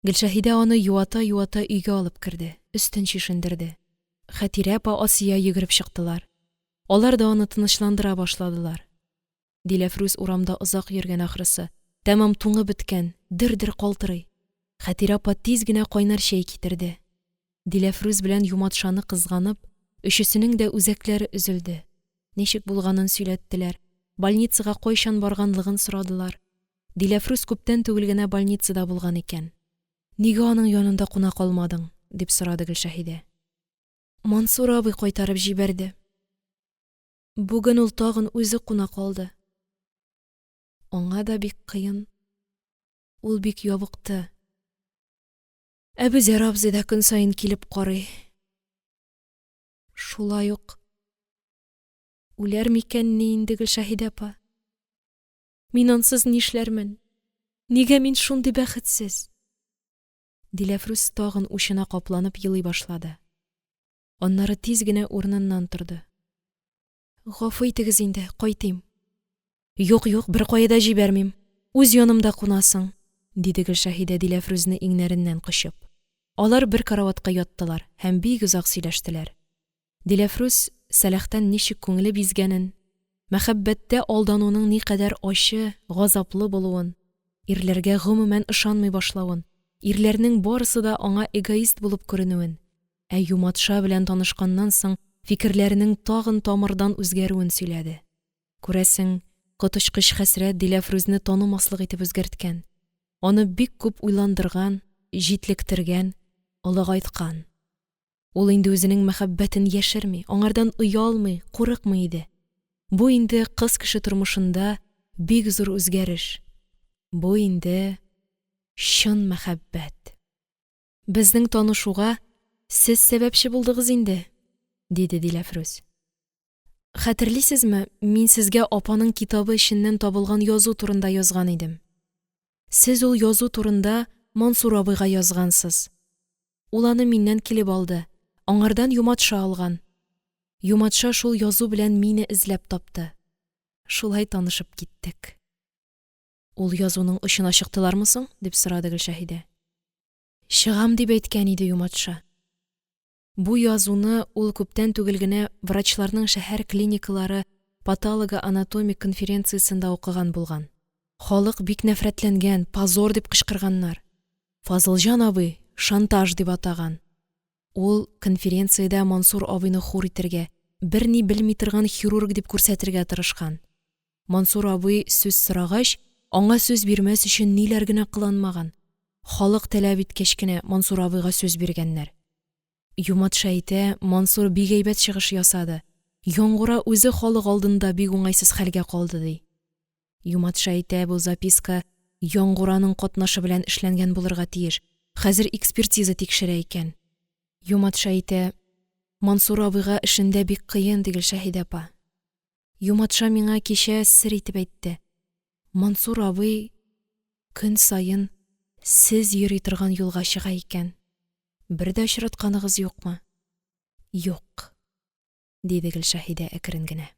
Гөлшәһидә аны юата-юата өйгә алып керде, өстен чишендерде. Хәтирә апа, Асия йөгереп чыктылар. Алар да аны тынычландыра башладылар. Диләфрүз урамда озак йөргән, ахрысы, тәмам туңып беткән, дер-дер калтырый. Хәтирә апа тиз генә кайнар чәй китерде. Диләфрүз белән Юматшаны кызганып, өчесенең дә үзәкләре өзелде. Ничек булганын сөйләттеләр, больницага кайчан барганлыгын сорадылар. Диләфрүз күптән түгел генә больницада булган икән. «Нигә аның янында куна калмадың?» – дип сорады Гөлшәһидә. «Мансур абый кайтарып җибәрде. Бүген ул тагын үзе куна калды. Аңа да бик кыен. Ул бик ябыкты. Әбүзәр абзый да көн саен килеп карый. Шулай ук үләр микәнни инде Гөлшәһидә апа? Мин ансыз нишләрмен? Нигә мин шундый бәхетсез?» Диләфрүз тагын учына капланып елый башлады. Аннары тиз генә урыныннан торды. – Гафу итегез инде, кайтыйм. – Юк, юк, беркая да җибәрмим, үз янымда кунасың, – диде Гөлшәһидә, Диләфрүзне иңнәреннән кочып. Алар бер караватка яттылар һәм бик озак сөйләштеләр. Диләфрүз Сәлахтан ничек күңеле бизгәнен, мәхәббәттә алдануның никадәр ачы, газаплы булуын, ирләргә гомумән ышанмый башлавын, ирләрнең барысы да аңа эгоист булып күренүен, ә Юматша белән танышканнан соң фикерләренең тагын тамырдан үзгәрүен сөйләде. Күрәсең, коточкыч хәсрәт Диләфрүзне танымаслык итеп үзгәрткән, аны бик күп уйландырган, җитлектергән, олыгайткан. Ул инде үзенең мәхәббәтен яшерми, аңардан оялмый, курыкмый иде. Бу инде кыз кеше тормышында бик зур үзгәреш. Бу инде чын мәхәббәт. Безнең танышуга сез сәбәпче булдыгыз инде, диде Диләфрүз. Хәтерлисезме, мин сезгә апаның китабы эченнән табылган язу турында язган идем. Сез ул язу турында Мансур абыйга язгансыз. Ул аны миннән килеп алды. Аңардан Юматша алган. Юматша шул язу белән мине эзләп тапты. Шулай танышып киттек. Ул язуның очына чыктылармы соң? Дип сорады Гөлшәһидә. Чыгам дип әйткән иде Юматша. Бу язуны ул күптән түгел генә врачларның шәһәр клиникалары патологоанатомик конференциясендә укыган булган. Халык бик нәфрәтләнгән, позор дип кычкырганнар. Фазылҗан абый шантаж дип атаган. Ул конференциядә Мансур абыйны хур итәргә, берни белми торган хирург дип күрсәтергә тырышкан. Мансур абый сүз сорагач, аңа сүз бирмәс өчен ниләр генә кыланмаган. Халык таләп иткәч кенә Мансур абыйга сүз биргәннәр. Юматша әйтә, Мансур бик әйбәт чыгыш ясады. Яңгура үзе халык алдында бик уңайсыз хәлгә калды, ди. Юматша әйтә, бу записка Яңгураның катнашы белән эшләнгән булырга тиеш. Хәзер экспертиза тикшерә икән. Юматша әйтә, Мансур абыйга эшендә бик кыен, ди Гөлшәһидә апа. Юматша миңа кичә сер итеп әйтте. Мансур абый көн саен сез йөри торган юлга чыга икән. Бер дә очратканыгыз юкмы? Юк, диде Гөлшәһидә әкрен генә.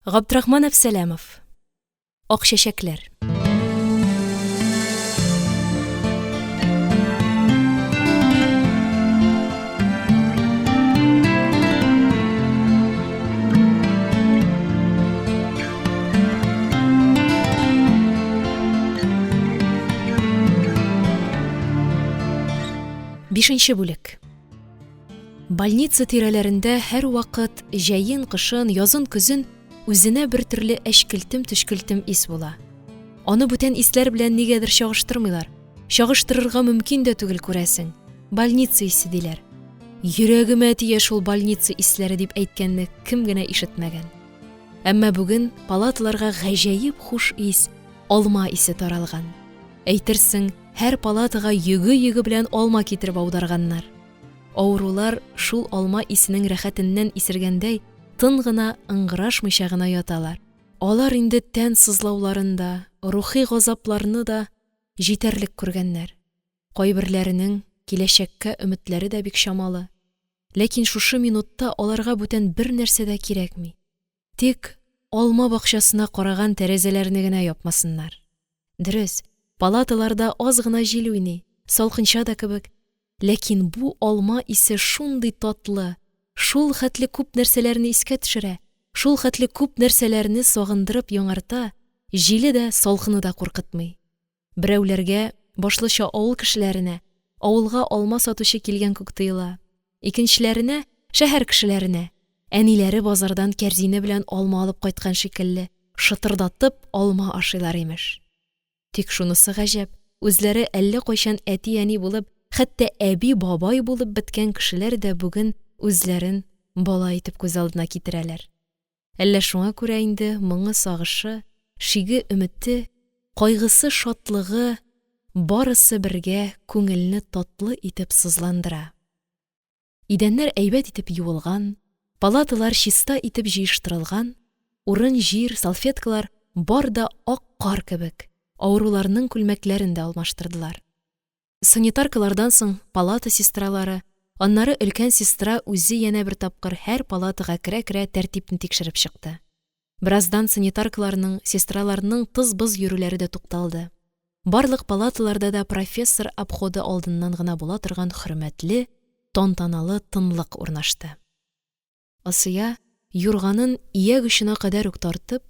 Габдрахман Әпсәләмов. Ак чәчәкләр. Бишенче бүлек. Больница тирәләрендә һәрвакыт җәен-кышын, язын-көзен үзенә бертөрле әчкелтем-төчкелтем ис була. Аны бүтән исләр белән нигәдер чагыштырмыйлар. Чагыштырырга мөмкин дә түгел, күрәсең. Больница исе диләр. Йөрәгемә тия шул больница исләре дип әйткәнне кем генә ишетмәгән. Әмма бүген палаталарга гаҗәеп хуш ис, алма исе таралган. Әйтерсең, һәр палатага йөге-йөге белән алма китереп аударганнар. Авырулар шул алма исенең рәхәтеннән исергәндәй, тын гына, ыңгырашмыйча гына яталар. Алар инде тән сызлауларын да, рухи газапларны да җитәрлек күргәннәр. Кайберләренең киләчәккә өметләре дә бик чамалы. Ләкин шушы минутта аларга бүтән бернәрсә дә кирәкми. Тик алма бакчасына караган тәрәзәләрне генә япмасыннар. Дөрес, палаталарда аз гына җил уйный, салкынча да кебек, ләкин бу алма исе шундый татлы, шул хәтле күп нәрсәләрне искә төшерә, шул хәтле күп нәрсәләрне сагындырып яңарта, җиле дә, салкыны да куркытмый. Берәүләргә, башлыча авыл кешеләренә, авылга алма сатучы килгән күк тоела, икенчеләренә, шәһәр кешеләренә, әниләре базардан кәрзине белән алма алып кайткан шикелле, шытырдатып алма ашыйлар, имеш. Тик шунысы гаҗәп, үзләре әллә кайчан әти-әни булып, хәтта әби-бабай булып беткән кешеләр дә бүген үзләрен бала итеп күз алдына китерәләр. Әллә шуңа күрә инде моңы-сагышы, шиге-өмете, кайгысы-шатлыгы барысы бергә күңелне татлы итеп сызландыра. Идәннәр әйбәт итеп юылган, палаталар чиста итеп җыештырылган, урын-җир, салфеткалар бар да ак кар кебек, авыруларның күлмәкләрен дә алмаштырдылар. Санитаркалардан соң палата сестралары, аннары өлкән сестра үзе янә бер тапкыр һәр палатага керә-керә тәртипне тикшереп чыкты. Бераздан санитаркаларның, сестраларның тыз-быз йөрүләре дә тукталды. Барлык палаталарда да профессор обходы алдыннан гына була торган хөрмәтле, тантаналы тынлык урнашты. Асия, юрганын ияк очына кадәр үк тартып,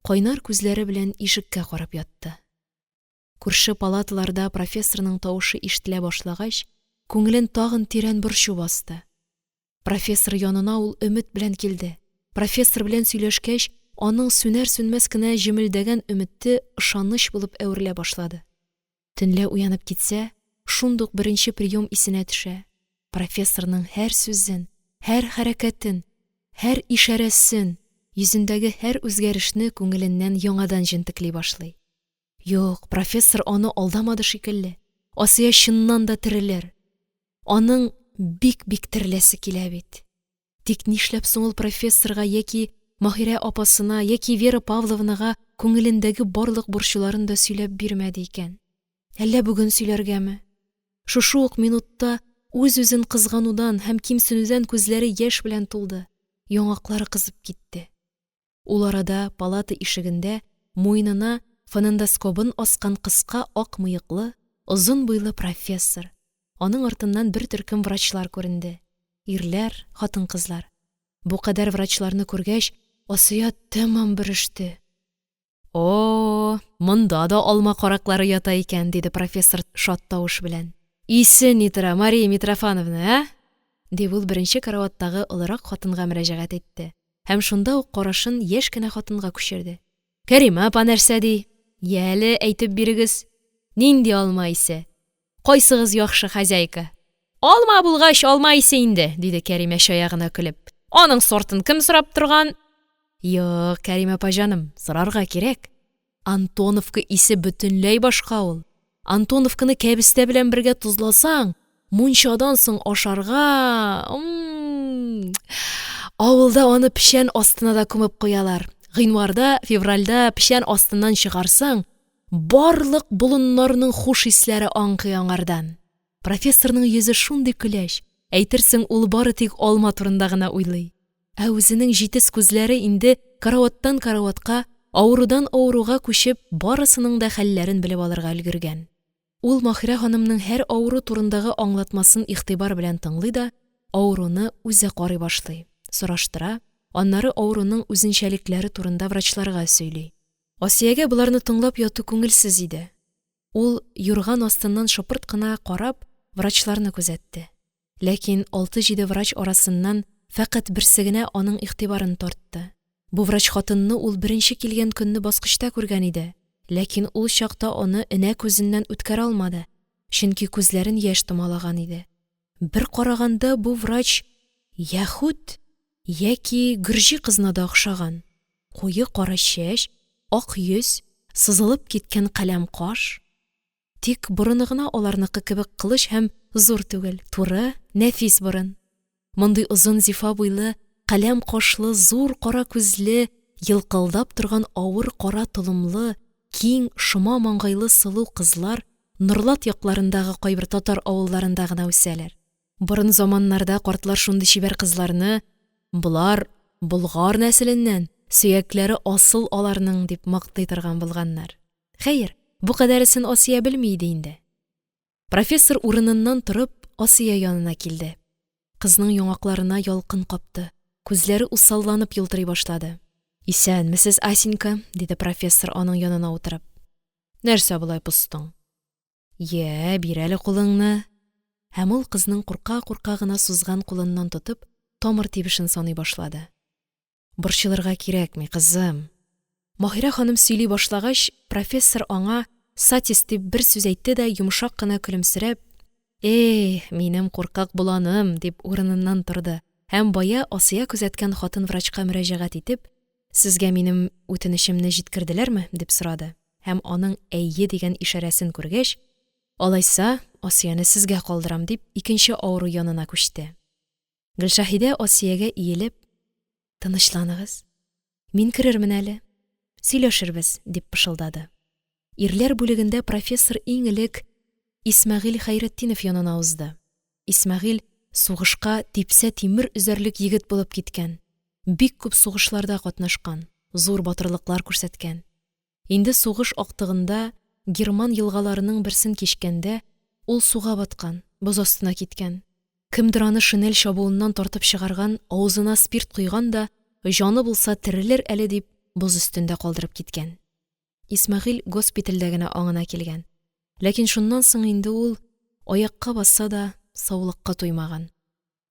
кайнар күзләре белән ишеккә карап ятты. Күрше палаталарда профессорның тавышы ишетелә башлагач, күңелен тагын тирән борчу басты. Профессор янына ул өмет белән килде. Профессор белән сөйләшкәч, аның сүнәр-сүнмәс кенә җемелдәгән өмете ышаныч булып әверелә башлады. Төнлә уянып китсә, шундук беренче прием исенә төшә. Профессорның һәр сүзен, һәр хәрәкәтен, һәр ишарәсен, йөзендәге һәр үзгәрешне күңеленнән яңадан җентекли башлый. Юк, профессор аны алдамады шикелле. Асия чыннан да терелер. Аның бик-бик тереләсе килә бит. Тик нишләп соң ул профессорга яки Маһирә апасына, яки Вера Павловнага күңелендәге барлык борчуларын да сөйләп бирмәде икән? Әллә бүген сөйләргәме? Шушы ук минутта үз-үзен кызганудан һәм кимсенүдән күзләре яшь белән тулды, яңаклары кызып китте. Ул арада палата ишегендә муенына фонендоскобын аскан кыска ак мыеклы, озын буйлы профессор, аның артыннан бер төркем врачлар күренде. Ирләр, хатын-кызлар. Бу кадәр врачларны күргәч, Асия тәмам бөреште. О, монда да алма караклары ята икән, диде профессор шат тавыш белән. Исе ни тора, Мария Митрофановна, ә? дип ул беренче караваттагы олырак хатынга мөрәҗәгать итте һәм шунда ук карашын яшь кенә хатынга күчерде. Кәримә апа нәрсә ди? Яле, әйтеп бирегез. Нинди алма исе? Кайсыгыз яхшы хозяйка? Алма булгач, алма исе инде, диде Кәримә чая гына көлеп. Аның сортын кем сорап торган? Юк, Кәримә апа җаным, сорарга кирәк. Антоновка исе бөтенләй башка ул. Антоновканы кәбестә белән бергә тозласаң, мунчадан соң ашарга. Авылда аны печән астына да күмеп куялар. Гыйнварда, февральдә печән астыннан чыгарсаң, барлык болыннарның хуш исләре аңкый аңардан. Профессорның йөзе шундый көләч, әйтерсең ул бары тик алма турында гына уйлый. Ә үзенең җитез күзләре инде караваттан караватка, авырудан авыруга күчеп, барысының да хәлләрен белеп алырга өлгергән. Ул Маһирә ханымның һәр авыру турындагы аңлатмасын игътибар белән тыңлый да авыруны үзе карый башлый, сораштыра, аннары авыруның үзенчәлекләре турында врачларга сөйли. Асиягә боларны тыңлап яту күңелсез иде. Ул, юрган астыннан шыпырт кына карап, врачларны күзәтте. Ләкин алты-җиде врач арасыннан фәкать берсе генә аның игътибарын тартты. Бу врач хатынны ул беренче килгән көнне баскычта күргән иде, ләкин ул чакта аны энә күзеннән үткәрә алмады, чөнки күзләрен яшь томалаган иде. Бер караганда бу врач яһүд яки гөрҗи кызына да охшаган. Куе кара чәч, ак йөз, сызылып киткән каләм каш. Тик борыны гына аларныкы кебек кылыч һәм зур түгел, туры, нәфис борын. Мондый озын зифа буйлы, каләм кашлы, зур кара күзле, елкылдап торган авыр кара толымлы, киң, шома маңгайлы сылу кызлар Норлат якларындагы кайбер татар авылларында гына үсәләр. Борын заманнарда картлар шундый чибәр кызларны: «Болар болгар нәселеннән, сөякләре асыл аларның», – дип мактый торган булганнар. Хәер, бу кадәресен Асия белми иде инде. Профессор урыныннан торып, Асия янына килде. Кызның яңакларына ялкын капты, күзләре усалланып елтырый башлады. Исәнмесез, Асенька, диде профессор, аның янына утырып. Нәрсә болай постың? Йә, бир әле кулыңны. Һәм ул кызның курка-курка гына сузган кулыннан тотып, тамыр тибешен саный башлады. Борчылырга кирәкми, кызым. Маһирә ханым сөйли башлагач, профессор аңа «Сатис» дип бер сүз әйтте дә, йомшак кына көлемсерәп: «Эх, минем куркак боланым!» – дип урыныннан торды һәм бая Асия күзәткән хатын врачка мөрәҗәгать итеп: «Сезгә минем үтенечемне җиткерделәрме?» – дип сорады һәм аның «әйе» дигән ишарәсен күргәч: «Алайса, Асияне сезгә калдырам», – дип, икенче авыру янына күчте. Гөлшәһидә Асиягә иелеп: «Тынычланыгыз, мин керермен әле, сөйләшербез», – дип пышылдады. Ирләр бүлегендә профессор иң элек Исмәгыйль Хәйретдинов янына узды. Исмәгыйль сугышка типсә тимер өзәрлек егет булып киткән, бик күп сугышларда катнашкан, зур батырлыклар күрсәткән. Инде сугыш актыгында Герман елгаларының берсен кичкәндә, ул суга баткан, боз астына киткән. Кемдер аны шинель чабуыннан тартып чыгарган, авызына спирт койган да, җаны булса терелер әле дип, боз өстендә калдырып киткән. Исмәгыйль госпитальдә генә аңына килгән. Ләкин шуннан соң инде ул, аякка басса да, саулыкка туймаган.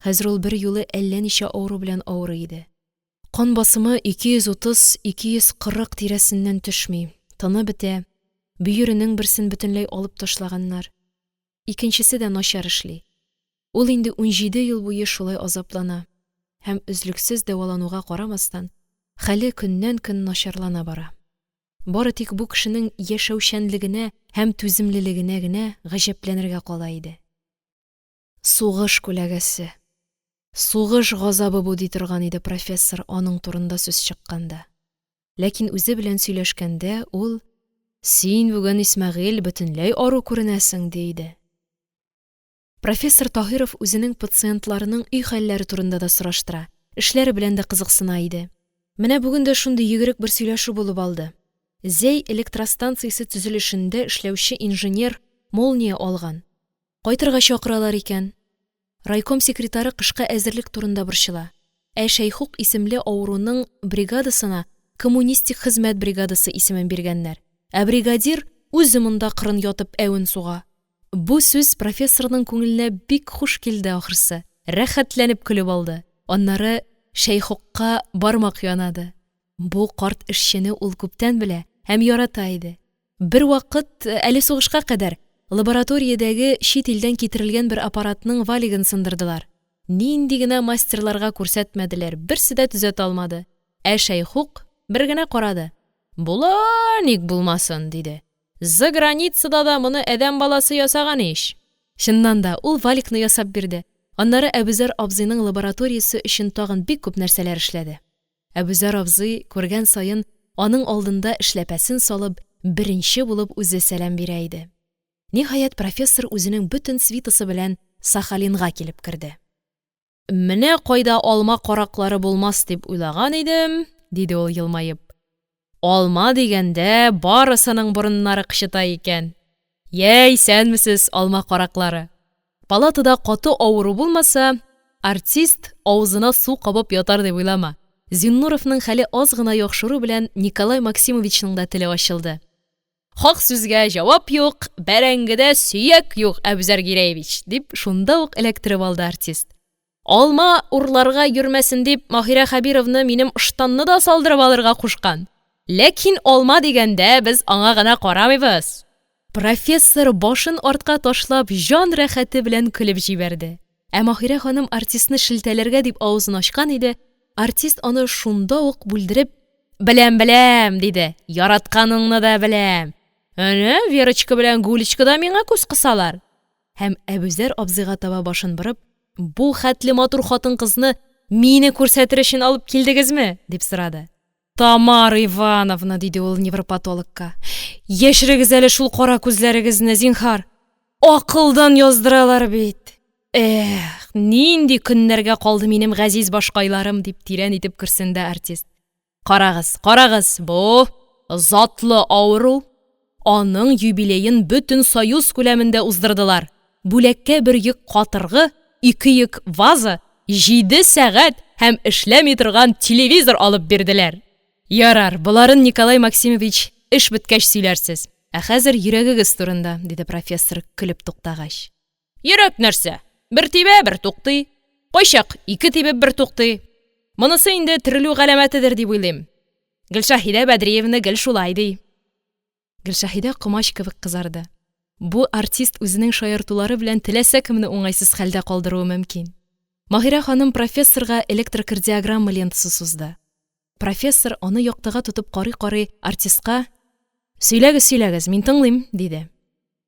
Хәзер ул берьюлы әллә ничә авыру белән авырый иде. Кан басымы 230-240 тирәсеннән төшми, тыны бетә, бөеренең берсен бөтенләй алып ташлаганнар. Икенчесе дә начар эшли. Ул инде 17 ел буе шулай азаплана һәм өзлексез дәвалануга карамастан, хәле көннән-көн начарлана бара. Бары тик бу кешенең яшәүчәнлегенә һәм түземлелегенә генә гаҗәпләнергә кала иде. Сугыш күләгәсе, сугыш газабы бу, ди торган иде профессор аның турында сүз чыкканда. Ләкин үзе белән сөйләшкәндә ул: «Син бүген, Исмәгыйль, бөтенләй ару күренәсең», – ди иде. Профессор Таһиров үзенең пациентларының өй хәлләре турында да сораштыра, эшләре белән дә кызыксына иде. Менә бүген дә шундый йөгерек бер сөйләшү булып алды. Зәй электростанциясе төзелешендә эшләүче инженер молния алган. Кайтырга чакыралар икән. Райком секретаре кышка әзерлек турында борчыла. Ә Шәйхук исемле авыруның бригадасына коммунистик хезмәт бригадасы исемен биргәннәр. Ә бригадир үзе монда кырын ятып әвен суга. Бу сүз профессорның күңеленә бик хуш килде, ахрысы. Рәхәтләнеп көлеп алды. Аннары Шәйхукка бармак янады. Бу карт эшчене ул күптән белә һәм ярата иде. Бервакыт, әле сугышка кадәр, лабораториядәге чит илдән китерелгән бер аппаратның валигын сындырдылар. Нинди генә мастерларга күрсәтмәделәр, берсе дә төзәтә алмады. Ә Шәйхук бер генә карады. «Була, ник булмасын», – диде. «За границада да моны адәм баласы ясаган ич». Чыннан да, ул валикны ясап бирде. Аннары Әбүзәр абзыйның лабораториясе өчен тагын бик күп нәрсәләр эшләде. Әбүзәр абзый, күргән саен, аның алдында эшләпәсен салып, беренче булып үзе сәлам бирә иде. Ниһаять, профессор үзенең бөтен свитасы белән Сахалинга килеп керде. Менә кайда алма караклары булмас дип уйлаган идем, – диде ул, елмаеп. – Алма дигәндә, барысының борыннары кычыта икән. Йә, исәнмесез, алма караклары! Палатада каты авыру булмаса, артист авызына су кабып ятар дип уйлама. Зиннуровның хәле аз гына яхшыру белән, Николай Максимовичның да теле ачылды: – Хак сүзгә җавап юк, бәрәңгедә сөяк юк, Әбүзәр Гәрәевич, – дип, шунда ук эләктереп алды артист. – Алма урларга йөрмәсен дип, Маһирә Хәбировна минем ыштанны да салдырып алырга кушкан. Ләкин алма дигәндә, без аңа гына карамыйбыз. Профессор, башын артка ташлап, җан рәхәте белән көлеп җибәрде. Ә Маһирә ханым артистны шелтәләргә дип авызын ачкан иде, артист аны шунда ук бүлдереп: – Беләм, беләм, – диде, – яратканыңны да беләм. Әнә Верочка белән Гулечка да миңа күз кысалар. Һәм Әбүзәр абзыйга таба башын борып: – Бу хәтле матур хатын-кызны мине күрсәтер өчен алып килдегезме? – дип сорады. Тамара Ивановна, – диде ул невропатологка, – яшерегез әле шул кара күзләрегезне, зинһар! Акылдан яздыралар бит! Их, нинди көннәргә калды минем газиз башкайларым! – дип, тирән итеп көрсенде артист. Карагыз, карагыз, бу – затлы авыру, аның юбилеен бөтенсоюз күләмендә уздырдылар, бүләккә бер йөк катыргы, ике йөк ваза, җиде сәгать һәм эшләми торган телевизор алып бирделәр. Ярар, боларын, Николай Максимович, эш беткәч сөйләрсез. Ә хәзер йөрәгегез турында, – диде профессор, көлеп туктагач. Йөрәк нәрсә, бер тибә, бер туктый. Кайчак ике тибеп бер туктый. Монысы инде терелү галәмәтедер дип уйлыйм. Гөлшәһидә Бәдриевна гел шулай ди. Гөлшәһидә комач кебек кызарды. Бу артист үзенең шаяртулары белән теләсә кемне уңайсыз хәлдә калдыруы мөмкин. Маһирә ханым профессорга электрокардиограмма лентасы сузды. Профессор, аны яктыга тотып карый-карый, артистка: – Сөйләгез, сөйләгез, мин тыңлыйм, – диде.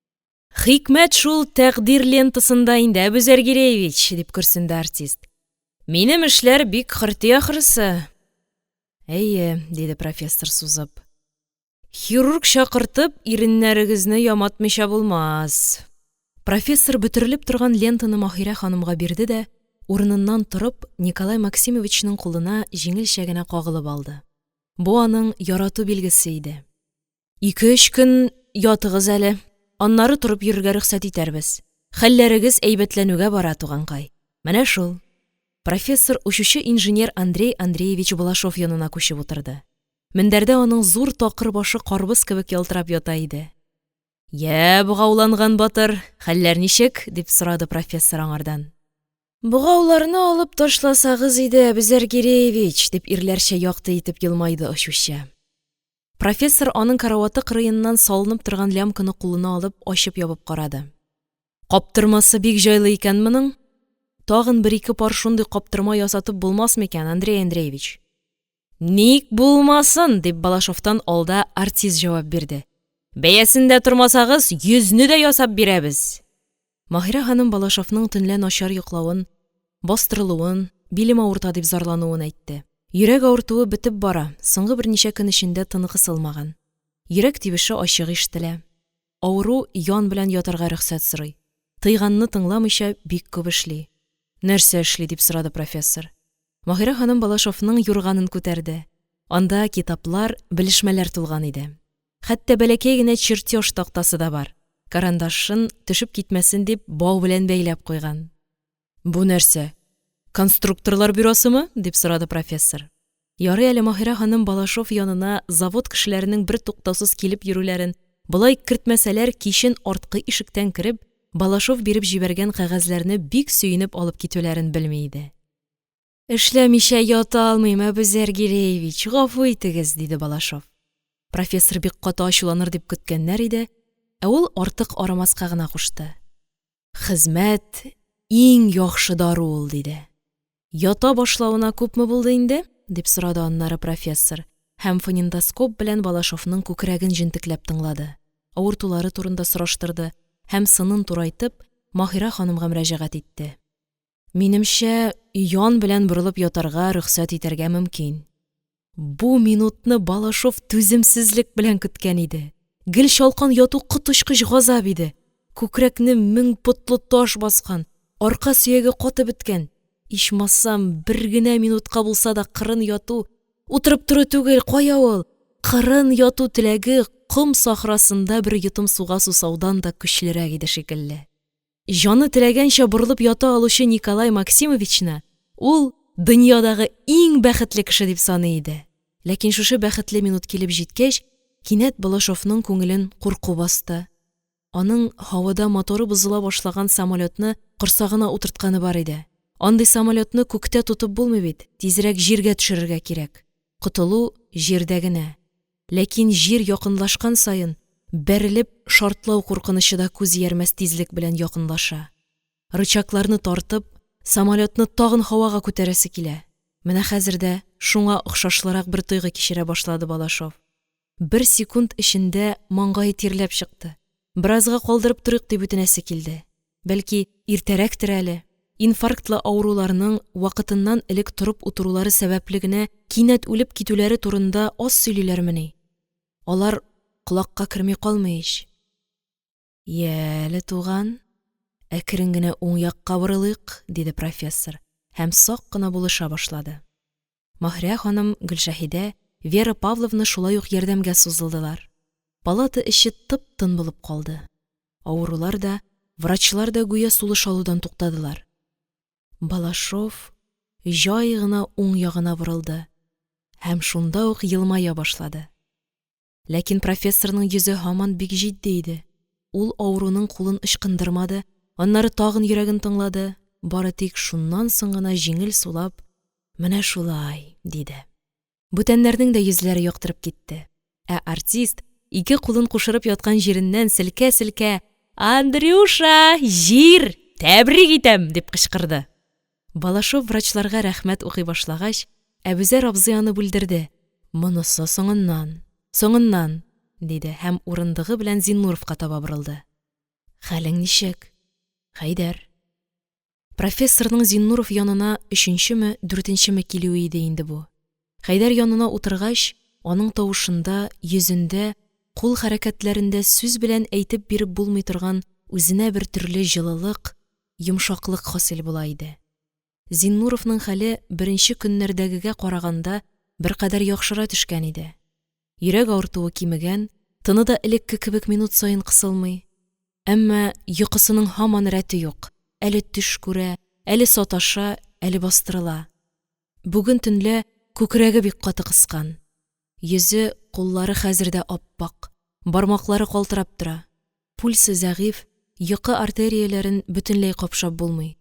– Хикмәт шул тәкъдир лентасында инде, Әбүзәр Гиреевич, – дип көрсенде артист. – Минем эшләр бик хөрти, ахрысы. – Әйе, – диде профессор, сузып. – Хирург чакыртып, иреннәрегезне яматмыйча булмас. Профессор бөтерелеп торган лентаны Маһирә ханымга бирде дә, урыныннан торып, Николай Максимовичның кулына җиңелчә генә кагылып алды. Бу аның ярату билгесе иде. Ике-өч көн ятыгыз әле, аннары торып йөрергә рөхсәт итәрбез. Хәлләрегез әйбәтләнүгә бара, туганкай. Менә шул. Профессор очучы инженер Андрей Андреевич Балашов янына күчеп утырды. Мендәрдә аның зур такыр башы карбыз кебек ялтырап ята иде. – Йә, богауланган батыр, хәлләр ничек? – дип сорады профессор аңардан. – Богауларны алып ташласагыз иде, Әбүзәр Гиреевич, – дип, ирләрчә якты итеп елмайды очучы. Профессор аның караваты кырыеннан салынып торган лямканы кулына алып, ачып-ябып карады. – Каптырмасы бик җайлы икән моның. Тагын бер-ике пар шундый каптырма ясатып булмас микән, Андрей Андреевич? – Ник булмасын, – дип, Балашовтан алда артист җавап бирде. – Бәясендә тормасагыз, йөзне дә ясап бирәбез. Маһирә ханым Балашовның төнлә начар йоклавын, бастырылуын, билем авырта дип зарлануын әйтте. Йөрәк авыртуы бетеп бара, соңгы берничә көн эчендә тыны кысылмаган. Йөрәк тибеше ачык ишетелә. Авыру ян белән ятарга рөхсәт сорый. Тыйганны тыңламыйча бик күп эшли. Нәрсә эшли, дип сорады профессор. Маһирә ханым Балашовның юрганын күтәрде. Анда китаплар, белешмәләр тулган иде. Хәтта бәләкәй генә чертеж тактасы да бар. Карандашын, төшеп китмәсен дип, бау белән бәйләп куйган. Бу нәрсә? Конструкторлар бюросымы? – дип сорады профессор. Ярый әле Маһирә ханым Балашов янына завод кешеләренең бертуктаусыз килеп йөрүләрен, болай кертмәсәләр, кичен арткы ишектән кереп, Балашов биреп җибәргән кәгазьләрне бик сөенеп алып китүләрен белми иде. Эшләмичә ята алмыйм, Әбүзәр Гиреевич, гафу итегез, диде Балашов. Профессор бик каты ачуланыр дип көткәннәр иде, ә ул артык арымаска гына кушты. Хезмәт иң яхшы дару ул, диде. Ята башлавына күпме булды инде? – дип сорады аннары профессор һәм фонендоскоп белән Балашовның күкрәген җентекләп тыңлады, авыртулары турында сораштырды һәм сынын турайтып, Маһирә ханымга мөрәҗәгать итте. – Минемчә, ян белән борылып ятарга рөхсәт итәргә мөмкин. Бу минутны Балашов түземсезлек белән көткән иде. Гел чалкан яту коточкыч газап иде. Күкрәкне мең потлы таш баскан, арка сөяге катып беткән. Ичмасам, бер генә минутка булса да кырын яту (утырып тору түгел, кая ул!), кырын яту теләге ком сахрасында бер йотым суга сусаудан да көчлерәк иде шикелле. Җаны теләгәнчә борылып ята алучы Николай Максимовичны ул дөньядагы иң бәхетле кеше дип саный иде. Ләкин шушы бәхетле минут килеп җиткәч, кинәт Балашовның күңелен курку басты. Аның һавада моторы бозыла башлаган самолётны корсагына утыртканы бар иде. Андый самолётны күктә тотып булмый бит, тизрәк җиргә төшерергә кирәк. Котылу җирдә генә. Ләкин җир якынлашкан саен, бәрелеп шартлау куркынычы да күз иярмәс тизлек белән якынлаша. Рычагларны тартып, самолётны тагын һавага күтәрәсе килә. Менә хәзер дә шуңа охшашлырак бер тойгы кичерә башлады Балашов. Бер секунд эчендә маңгае тирләп чыкты. Беразга калдырып торыйк дип үтенәсе килде. Бәлки, иртәрәктер әле. Инфарктлы авыруларның вакытыннан элек торып утырулары сәбәпле генә кинәт үлеп китүләре турында аз сөйлиләрмени? Алар колакка керми калмый ич. Яле, туган, әкрен генә уң якка борылыйк, диде профессор һәм сак кына булыша башлады. Маһирә ханым, Гөлшәһидә, Вера Павловна шулай ук ярдәмгә сузылдылар. Палата эче тып-тын булып калды. Авырулар да, врачлар да гүя сулыш алудан туктадылар. Балашов җай гына уң ягына борылды һәм шунда ук елмая башлады. Ләкин профессорның йөзе һаман бик җитди иде. Ул авыруның кулын ычкындырмады, аннары тагын йөрәген тыңлады, бары тик шуннан соң гына җиңел сулап: «Менә шулай», – диде. Бүтәннәрнең дә йөзләре яктырып китте. Ә артист, ике кулын кушырып яткан җиреннән селкә-селкә: «Андрюша, җир! Тәбрик итәм!» – дип кычкырды. Балашов врачларга рәхмәт укый башлагач, Әбүзәр абзый аны бүлдерде: «Монысы соңыннан, соңыннан», – диде һәм урындыгы белән Зиннуровка таба борылды. «Хәлең ничек, Хәйдәр?» Профессорның Зиннуров янына өченчеме, дүртенчеме килүе иде инде бу. Хәйдәр янына утыргач, аның тавышында, йөзендә, кул хәрәкәтләрендә сүз белән әйтеп биреп булмый торган үзенә бертөрле җылылык, йомшаклык хасил була иде. Зиннуровның хәле беренче көннәрдәгегә караганда беркадәр яхшыра төшкән иде. Йөрәк авыртуы кимегән, тыны да элекке кебек минут саен кысылмый. Әмма йокысының һаман рәте юк, әле төш күрә, әле саташа, әле бастырыла. Бүген төнлә күкрәге бик каты кыскан. Йөзе, куллары хәзер дә ап-ак, бармаклары калтырап тора. Пульсы зәгыйфь, йокы артерияләрен бөтенләй капшап булмый.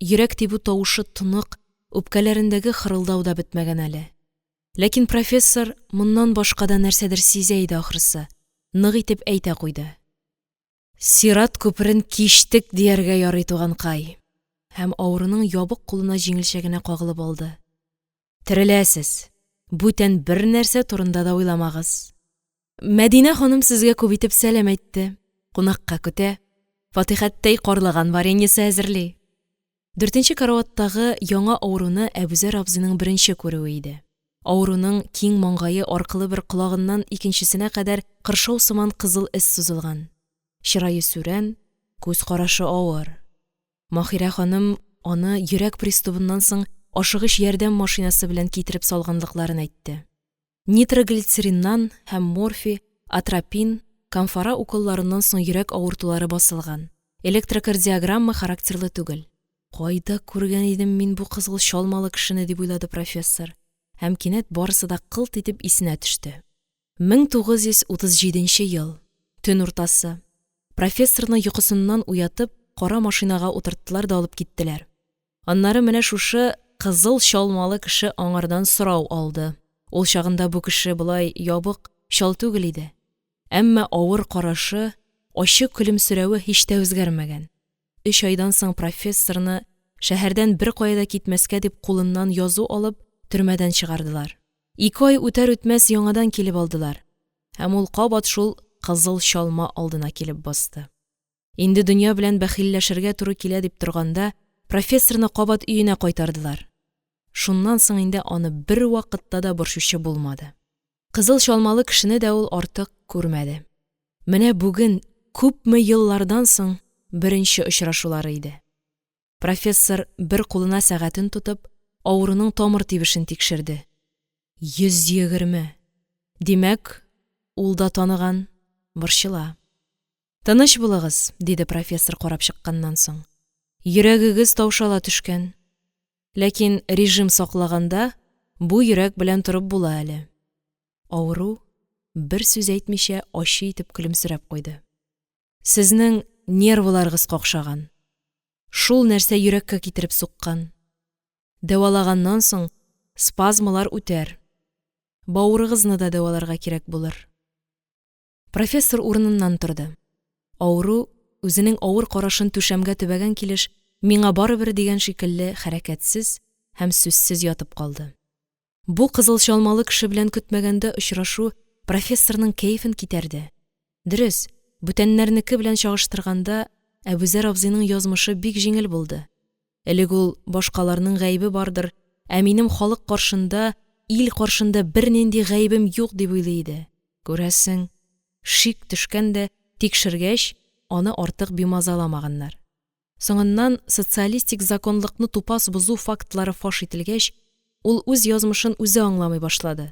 Йөрәк тибү тавышы тонык, үпкәләрендәге хырылдау да бетмәгән әле. Ләкин профессор моннан башка да нәрсәдер сизә иде ахрысы, нык итеп әйтә куйды. Сират күперен кичтек дияргә ярый, туганкай. Һәм авыруның ябык кулына җиңелчә генә кагылып алды. Тереләсез, бүтән бернәрсә турында да уйламагыз. Мәдинә ханым сезгә күп итеп сәлам әйтте, кунакка көтә. Фатихәттәй карлыган вареньесы әзерли. Дүртенче караваттагы яңа авыруны Әбүзәр абзыйның беренче күрүе иде. Авыруның киң маңгае аркылы бер колагыннан икенчесенә кадәр кыршау сыман кызыл эз сузылган. Чырае сүрән, күз карашы авыр. Маһирә ханым аны йөрәк пристубыннан соң ашыгыч ярдәм машинасы белән китереп салганлыкларын әйтте. Нитроглицериннан һәм морфий, атропин, камфара уколларыннан соң йөрәк авыртулары басылган. Электрокардиограмма характерлы түгел. Кайда күргән идем мин бу кызыл чалмалы кешене, дип уйлады профессор. Һәм кинәт барысы да кылт итеп исенә төште. 1937 ел. Төн уртасы. Профессорны йокысыннан уятып, кара машинага утырттылар да алып киттеләр. Аннары менә шушы кызыл чалмалы кеше аңардан сорау алды. Ул чагында бу кеше болай ябык, чал түгел иде. Әмма авыр карашы, ачы көлемсерәве һич тә үзгәрмәгән. Өч айдан соң профессорны шәһәрдән беркая да китмәскә дип кулыннан язу алып, төрмәдән чыгардылар. Ике ай үтәр-үтмәс яңадан килеп алдылар. Һәм ул кабат шул кызыл чалма алдына килеп басты. Инде дөнья белән бәхилләшергә туры килә дип торганда, профессорны кабат өенә кайтардылар. Шуннан соң инде аны бервакытта да борчучы булмады. Кызыл чалмалы кешене дә ул артык күрмәде. Менә бүген, күпме еллардан соң, беренче очрашулары иде. Профессор, бер кулына сәгатен тотып, авыруның тамыр тибешен тикшерде. 120! Димәк, ул да таныган, борчыла. – Тыныч булыгыз, – диде профессор, карап чыкканнан соң. – Йөрәгегез таушала төшкән, ләкин режим саклаганда, бу йөрәк белән торып була әле. Авыру, бер сүз әйтмичә, ачы итеп көлемсерәп куйды. – Сезнең нервыларыгыз какшаган. Шул нәрсә йөрәккә китереп суккан. Дәвалаганнан соң спазмалар үтәр. Бавырыгызны да дәваларга кирәк булыр. Профессор урыныннан торды. Авыру, үзенең авыр карашын түшәмгә төбәгән килеш, миңа барыбер дигән шикелле хәрәкәтсез һәм сүзсез ятып калды. Бу кызыл чалмалы кеше белән көтмәгәндә очрашу профессорның кәефен китәрде. Дөрес, бүтәннәрнеке белән чагыштырганда, Әбүзәр абзыйның язмышы бик җиңел булды. Элек ул, башкаларның гаебе бардыр, ә минем халык каршында, ил каршында бернинди гаебем юк, дип уйлый иде. Күрәсең, шик төшкән дә, тикшергәч, аны артык бимазаламаганнар. Соңыннан социалистик законлыкны тупас бозу фактлары фаш ителгәч, ул үз язмышын үзе аңламый башлады.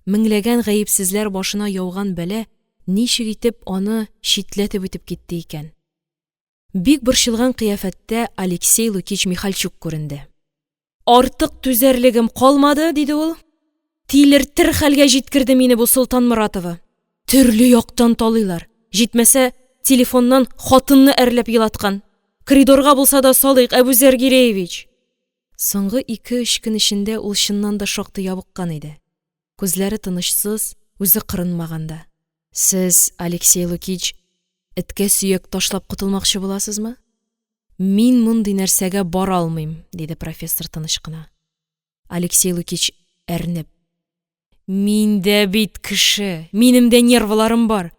Меңләгән гаепсезләр башына яуган бәла ничек итеп аны читләтеп үтеп китте икән? Бик борчылган кыяфәттә Алексей Лукич Михальчук күренде. Артык түзәрлегем калмады, диде ул. Тилертер хәлгә җиткерде мине бу Солтанморатова. Төрле яктан талыйлар. Җитмәсә, телефоннан хатынны әрләп елаткан. Коридорга булса да салыйк, Әбүзәр Гиреевич. Соңгы ике-өч көн эчендә ул чыннан да шактый ябыккан иде. Күзләре тынычсыз, үзе кырынмаган да. Сез, Алексей Лукич, эткә сөяк ташлап котылмакчы буласызмы? Мин мондый нәрсәгә бара алмыйм, диде профессор тыныч кына. Алексей Лукич әрнеп: Мин дә бит кеше, минем дә нервыларым бар.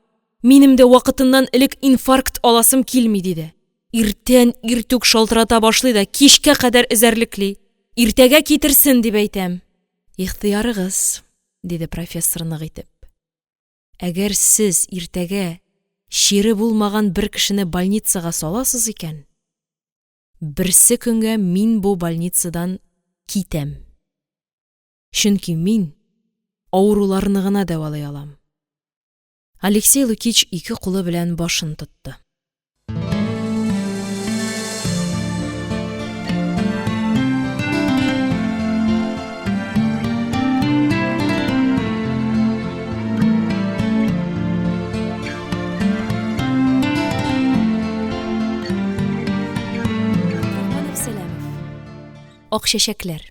Минем дә вакытыннан элек инфаркт аласым килми, диде. Иртән иртүк шалтырата башлый да кичкә кадәр эзәрлекли. Иртәгә китерсен, дип әйтәм. Ихтыярыгыз, диде профессор нык итеп. Әгәр сез иртәгә чире булмаган бер кешене больницага саласыз икән, берсе көнгә мин бу больницадан китәм. Чөнки мин авыруларны гына дәвалый алам. Алексей Лукич ике кулы белән башын тотты. Ак чәчәкләр.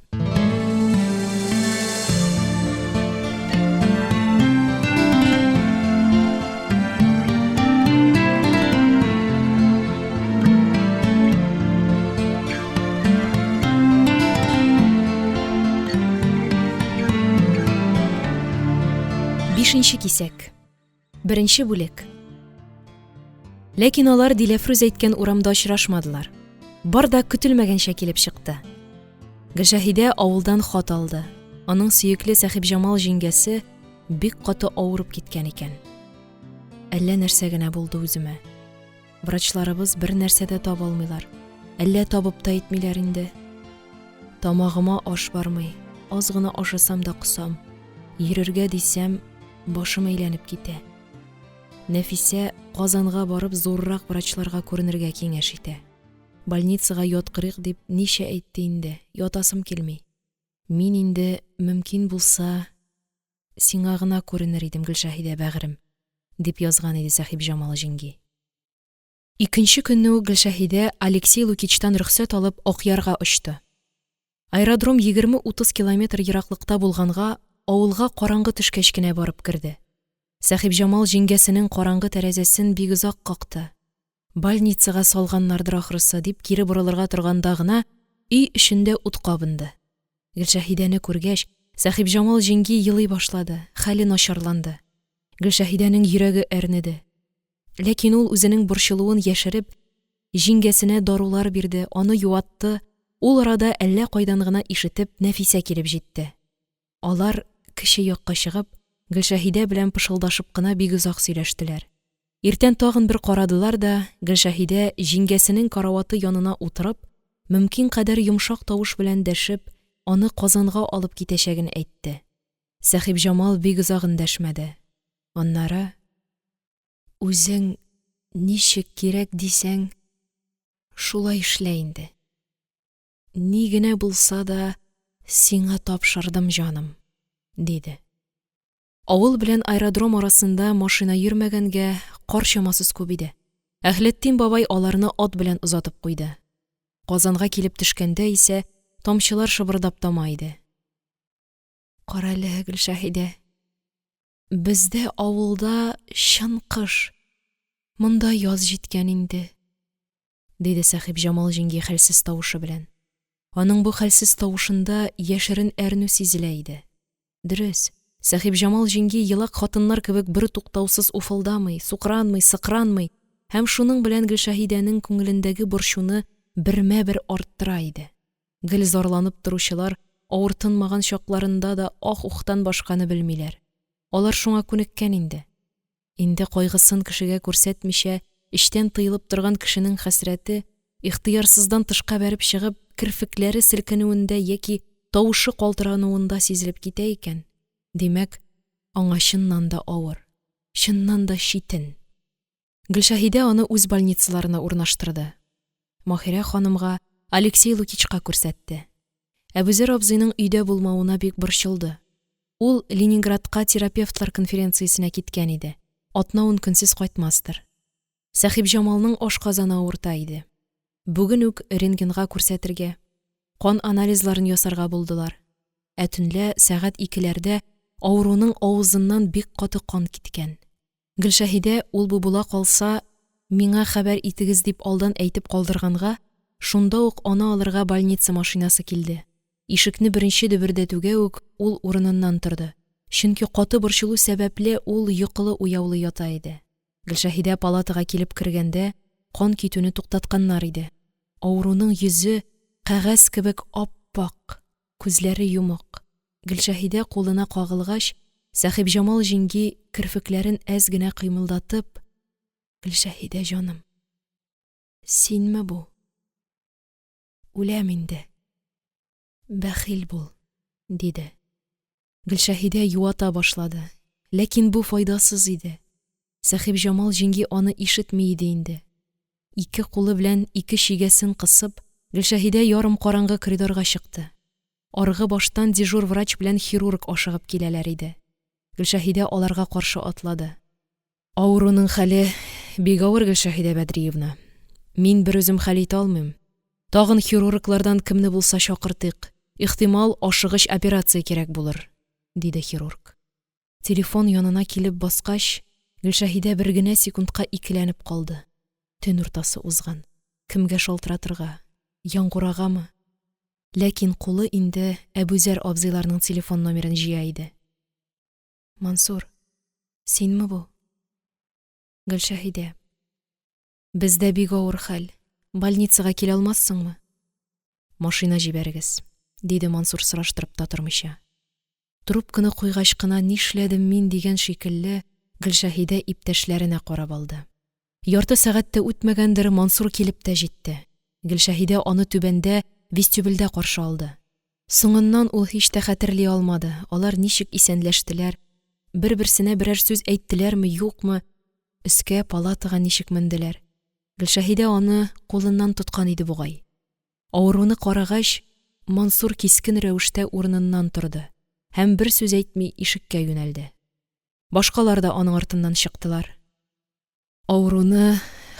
Бишенче кисәк. Беренче бүлек. Ләкин алар Диләфрүз әйткән урамда очрашмадылар. Бар да көтелмәгәнчә килеп чыкты. Гөлшәһидә авылдан хат алды. Аның сөекле Сәхибҗамал җиңгәсе бик каты авырып киткән икән. Әллә нәрсә генә булды үземә. Врачларыбыз бер нәрсә дә таба алмыйлар. Әллә табып та итмиләр инде. Тамагыма аш бармый, аз гына ашасам да косам. Йөрергә дисәм, башым әйләнеп китә. Нәфисә Казанга барып зуррак врачларга күренергә киңәш итә. Больницага яткырыйк дип ничә әйтте инде, ятасым килми. Мин инде, мөмкин булса, сиңа гына күренер идем, Гөлшәһидә бәгърем, дип язган иде Сәхибҗамал җиңги. Икенче көнне үк Гөлшәһидә Алексей Лукичтан рөхсәт алып Акъярга очты. Аэродром 20-30 километр ераклыкта булганга, авылга караңгы төшкәч кенә барып керде. Сәхибҗамал җиңгәсенең караңгы тәрәзәсен бик озак какты. Больницага салганнардыр ахрысы, дип кире борылырга торганда гына өй эчендә ут кабынды. Гөлшәһидәне күргәч, Сәхибҗамал җиңги елый башлады, хәле начарланды. Гөлшәһидәнең йөрәге әрнеде. Ләкин ул үзенең борчылуын яшереп, җиңгәсенә дарулар бирде, аны юатты. Ул арада әллә кайдан гына ишетеп, Нәфисә килеп җитте. Алар, кече якка чыгып, Гөлшәһидә белән пышылдашып кына бик озак сөйләштеләр. Иртән тагын бер карадылар да, Гөлшәһидә, җиңгәсенең караваты янына утырып, Мөмкин кадәр йомшак тавыш белән дәшеп, аны Казанга алып китәчәген әйтте. Сәхипҗамал бик озак эндәшмәде. Аннары: – Үзең ничек кирәк дисәң, шулай эшлә инде, ни генә булса да, сиңа тапшырдым, җаным, – диде. Авыл белән аэродром арасында машина йөрмәгәнгә, кар чамасыз күп иде. Әһлетдин бабай аларны ат белән озатып куйды. Казанга килеп төшкәндә исә тамчылар шыбырдап тама иде. Карале, Гөлшәһидә, бездә авылда чын кыш, монда яз җиткән инде, – диде Сәхипҗамал җиңги хәлсез тавышы белән. Аның бу хәлсез тавышында яшерен әрнү сизелә иде. Дөрес, Сәхипҗамал җиңги елак хатыннар кебек бертуктаусыз уфылдамый, сукранмый, сыкранмый һәм шуның белән Гөлшәһидәнең күңелендәге борчуны бермә-бер арттыра иде. Гел зарланып торучылар авыртынмаган чакларында да ах-ухтан башканы белмиләр. Алар шуңа күнеккән инде. Инде кайгысын кешегә күрсәтмичә, эчтән тыелып торган кешенең хәсрәте, ихтыярсыздан тышка бәреп чыгып, керфекләре селкенүендә яки тавышы калтырануында сизелеп китә икән, димәк, аңа чыннан да авыр, чыннан да читен. Гөлшәһидә аны үз больницаларына урнаштырды. Маһирә ханымга, Алексей Лукичка күрсәтте. Әбүзәр абзыйның өйдә булмавына бик борчылды. Ул Ленинградка терапевтлар конференциясенә киткән иде, атна-ун көнсез кайтмастыр. Сәхипҗамалның ашказаны авырта иде. Бүген үк рентгенга күрсәтергә, кан анализларын ясарга булдылар. Ә төнлә сәгать икеләрдә авыруның авызыннан бик каты кан киткән. Гөлшәһидә, ул-бу була калса, миңа хәбәр итегез дип алдан әйтеп калдырганга, шунда ук аны алырга больница машинасы килде. Ишекне беренче дөбердәтүгә үк ул урыныннан торды. Чөнки каты борчылу сәбәпле ул йокылы-уяулы ята иде. Гөлшәһидә палатага килеп кергәндә, кан китүне туктатканнар иде. Авыруның йөзе кәгазь кебек ап-ак, күзләре йомык. Гөлшәһидә кулына кагылгач, Сәхипҗамал җиңги, керфекләрен әз генә кыймылдатып: – Гөлшәһидә җаным, синме бу? Үләм инде, бәхил бул, – диде. Гөлшәһидә юата башлады, ләкин бу файдасыз иде. Сәхипҗамал җиңги аны ишетми иде инде. Ике кулы белән ике чигәсен кысып, Гөлшәһидә ярым караңгы коридорга чыкты. Аргы баштан дежур врач белән хирург ашыгып киләләр иде. Гөлшәһидә аларга каршы атлады. Авыруның хәле бик авыр, Гөлшәһидә Бәдриевна. Мин берүзем хәл итә алмыйм. Тагын хирурглардан кемне булса чакыртыйк. Ихтимал, ашыгыч операция кирәк булыр, диде хирург. Телефон янына килеп баскач, Гөлшәһидә бер генә секундка икеләнеп калды. Төн уртасы узган. Кемгә шалтыратырга? Яңгурагамы? Ләкин кулы инде Әбүзәр абзыйларның телефон номерын җыя иде. Мансур, синме бу? Гөлшәһидә. Бездә бик авыр хәл. Больницага килә алмассыңмы? Машина җибәрегез, диде Мансур сораштырып та тормыйча. Трубканы куйгач кына нишләдем мин дигән шикелле, Гөлшәһидә иптәшләренә карап алды. Ярты сәгать тә үтмәгәндер, Мансур килеп тә җитте. Гөлшәһидә аны түбәндә, вестибюльдә каршы алды. Соңыннан ул һич тә хәтерли алмады, алар ничек исәнләштеләр, бер-берсенә берәр сүз әйттеләрме, юкмы, өскә, палатага ничек менделәр. Гөлшәһидә аны кулыннан тоткан иде бугай. Авыруны карагач, Мансур кискен рәвештә урыныннан торды һәм бер сүз әйтми ишеккә юнәлде. Башкалар да аның артыннан чыктылар. Авыруны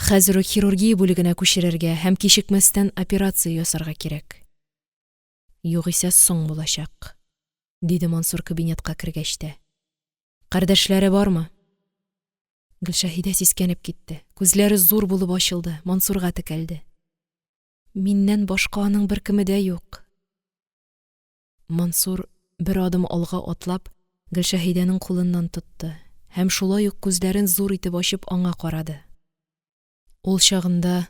хәзер үк хирургия бүлегенә күчерергә һәм кичекмәстән операция ясарга кирәк. Югыйсә соң булачак, диде Мансур кабинетка кергәч тә. Кардәшләре бармы? Гөлшәһидә сискәнеп китте. Күзләре зур булып ачылды, Мансурга текәлде. Миннән башка аның беркеме дә юк. Мансур, бер адым алга атлап, Гөлшәһидәнең кулыннан тотты һәм шулай ук күзләрен зур итеп ачып аңа карады. Ул чагында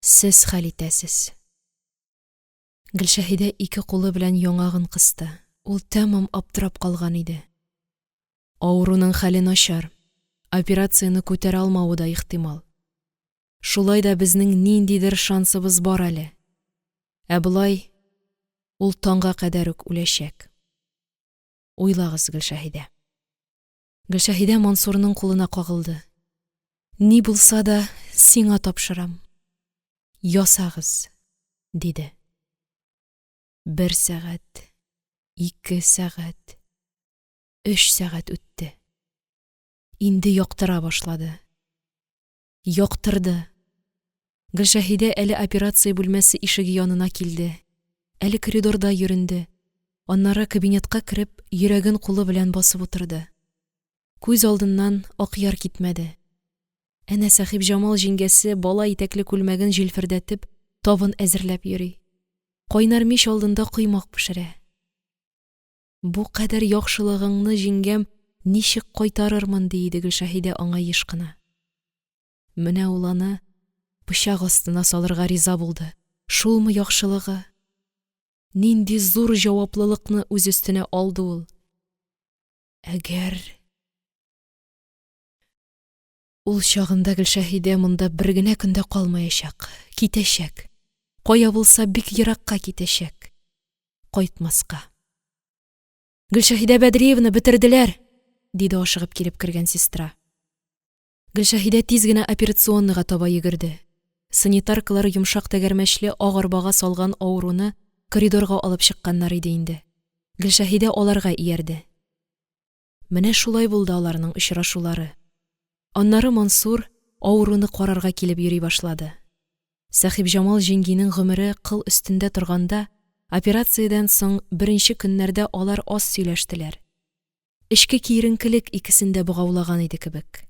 сез хәл итәсез. Гөлшәһидә ике кулы белән яңагын кысты. Ул тәмам аптырап калган иде. Авыруның хәле начар, операцияне күтәрә алмавы да ихтимал. Шулай да безнең ниндидер шансыбыз бар әле. Ә болай ул таңга кадәр үк үләчәк. Уйлагыз, Гөлшәһидә. Гөлшәһидә Мансурның кулына кагылды. Ни булса да сиңа тапшырам. Ясагыз, диде. 1 сәгать, 2 сәгать, 3 сәгать үтте. Инде яктыра башлады. Яктырды. Гөлшәһидә әле операция бүлмәсе ишеге янына килде, әле коридорда йөренде. Аннары кабинетка кереп, йөрәген кулы белән басып утырды. Күз алдыннан Акъяр китмәде. Әнә Сәхибҗамал җиңгәсе бала итәкле күлмәген җилфердәтеп, табын әзерләп йөри. Кайнар мич алдында коймак пешерә. Бу кадәр яхшылыгыңны, җиңгәм, ничек кайтарырмын, ди иде Гөлшәһидә аңа еш кына. Менә ул аны пычак астына салырга риза булды. Шулмы яхшылыгы? Нинди зур җаваплылыкны үз өстенә алды ул. Әгәр ул чагында Гөлшәһидә монда бер генә көн дә калмаячак, китәчәк. Кая булса бик еракка китәчәк. Кайтмаска. Гөлшәһидә Бәдриевна, бетерделәр, диде ашыгып килеп кергән сестра. Гөлшәһидә тиз генә операционныйга таба йөгерде. Санитаркалар йомшак тәгәрмәчле ак арбага салган авыруны коридорга алып чыкканнар иде инде. Гөлшәһидә аларга иярде. Менә шулай булды аларның очрашулары. Аннары Мансур авыруны карарга килеп йөри башлады. Сәхибҗамал җиңгинең гомере кыл өстендә торганда, операциядән соң беренче көннәрдә алар аз сөйләштеләр. Эчке киеренкелек икесен дә богаулаган иде кебек.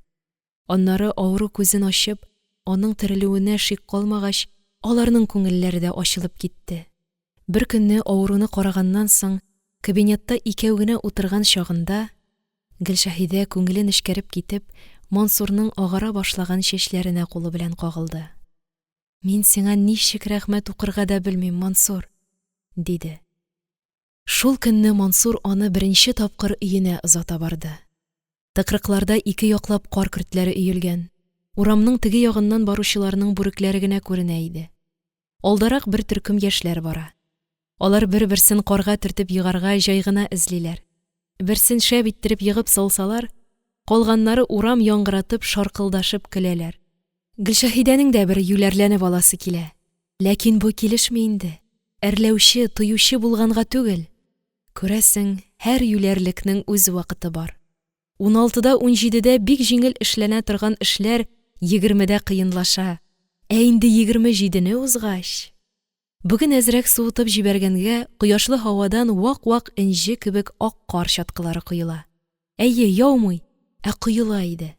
Аннары авыру күзен ачып, аның терелүенә шик калмагач, аларның күңелләре дә ачылып китте. Бер көнне авыруны караганнан соң, кабинетта икәү генә утырган чагында, Гөлшәһидә күңеле нечкәреп китеп, Мансурның агара башлаган чәчләренә кулы белән кагылды. Мин сиңа ничек рәхмәт укырга да белмим, Мансур, диде. Шул көнне Мансур аны беренче тапкыр өенә озата барды. Тыкрыкларда ике яклап кар көртләре өелгән. Урамның теге ягыннан баручыларның бүрекләре генә күренә иде. Алдарак бер төркем яшьләр бара. Алар бер-берсен карга төртеп егарга җай гына эзлиләр. Берсен шәп иттереп егып салсалар, калганнары урам яңгыратып шаркылдашып көләләр. Гөлшәһидәнең дә бер юләрләнеп аласы килә. Ләкин бу килешми инде. Әрләүче, тыючы булганга түгел. Күрәсең, һәр юләрлекнең үз вакыты бар. 16-да, 17-дә бик җиңел эшләнә торган эшләр 20-дә кыенлаша. Ә инде 27-не узгач, бүген әзрәк суытып җибәргәнгә, кояшлы һавадан вак-вак энҗе кебек ак кар чаткылары коела. Әйе, яумый, ә коела иде.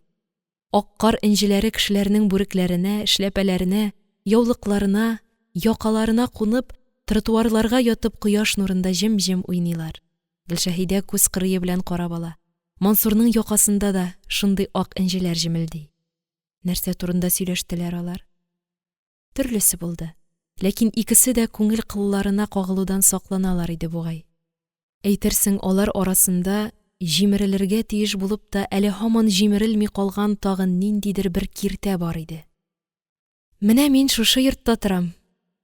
Ак кар энҗеләре кешеләрнең бүрекләренә, эшләпәләренә, яулыкларына, якаларына кунып, тротуарларга ятып кояш нурында җем-җем уйныйлар. Гөлшәһидә күз кырые белән карап ала. Мансурның якасында да шундый ак энҗеләр җемелди. Нәрсә турында сөйләштеләр алар? Төрлесе булды. Ләкин икесе дә күңел кылларына кагылудан сакланалар иде бугай. Әйтерсең, алар арасында җимерелергә тиеш булып та әле һаман җимерелми калган тагын ниндидер бер киртә бар иде. Менә мин шушы йортта торам,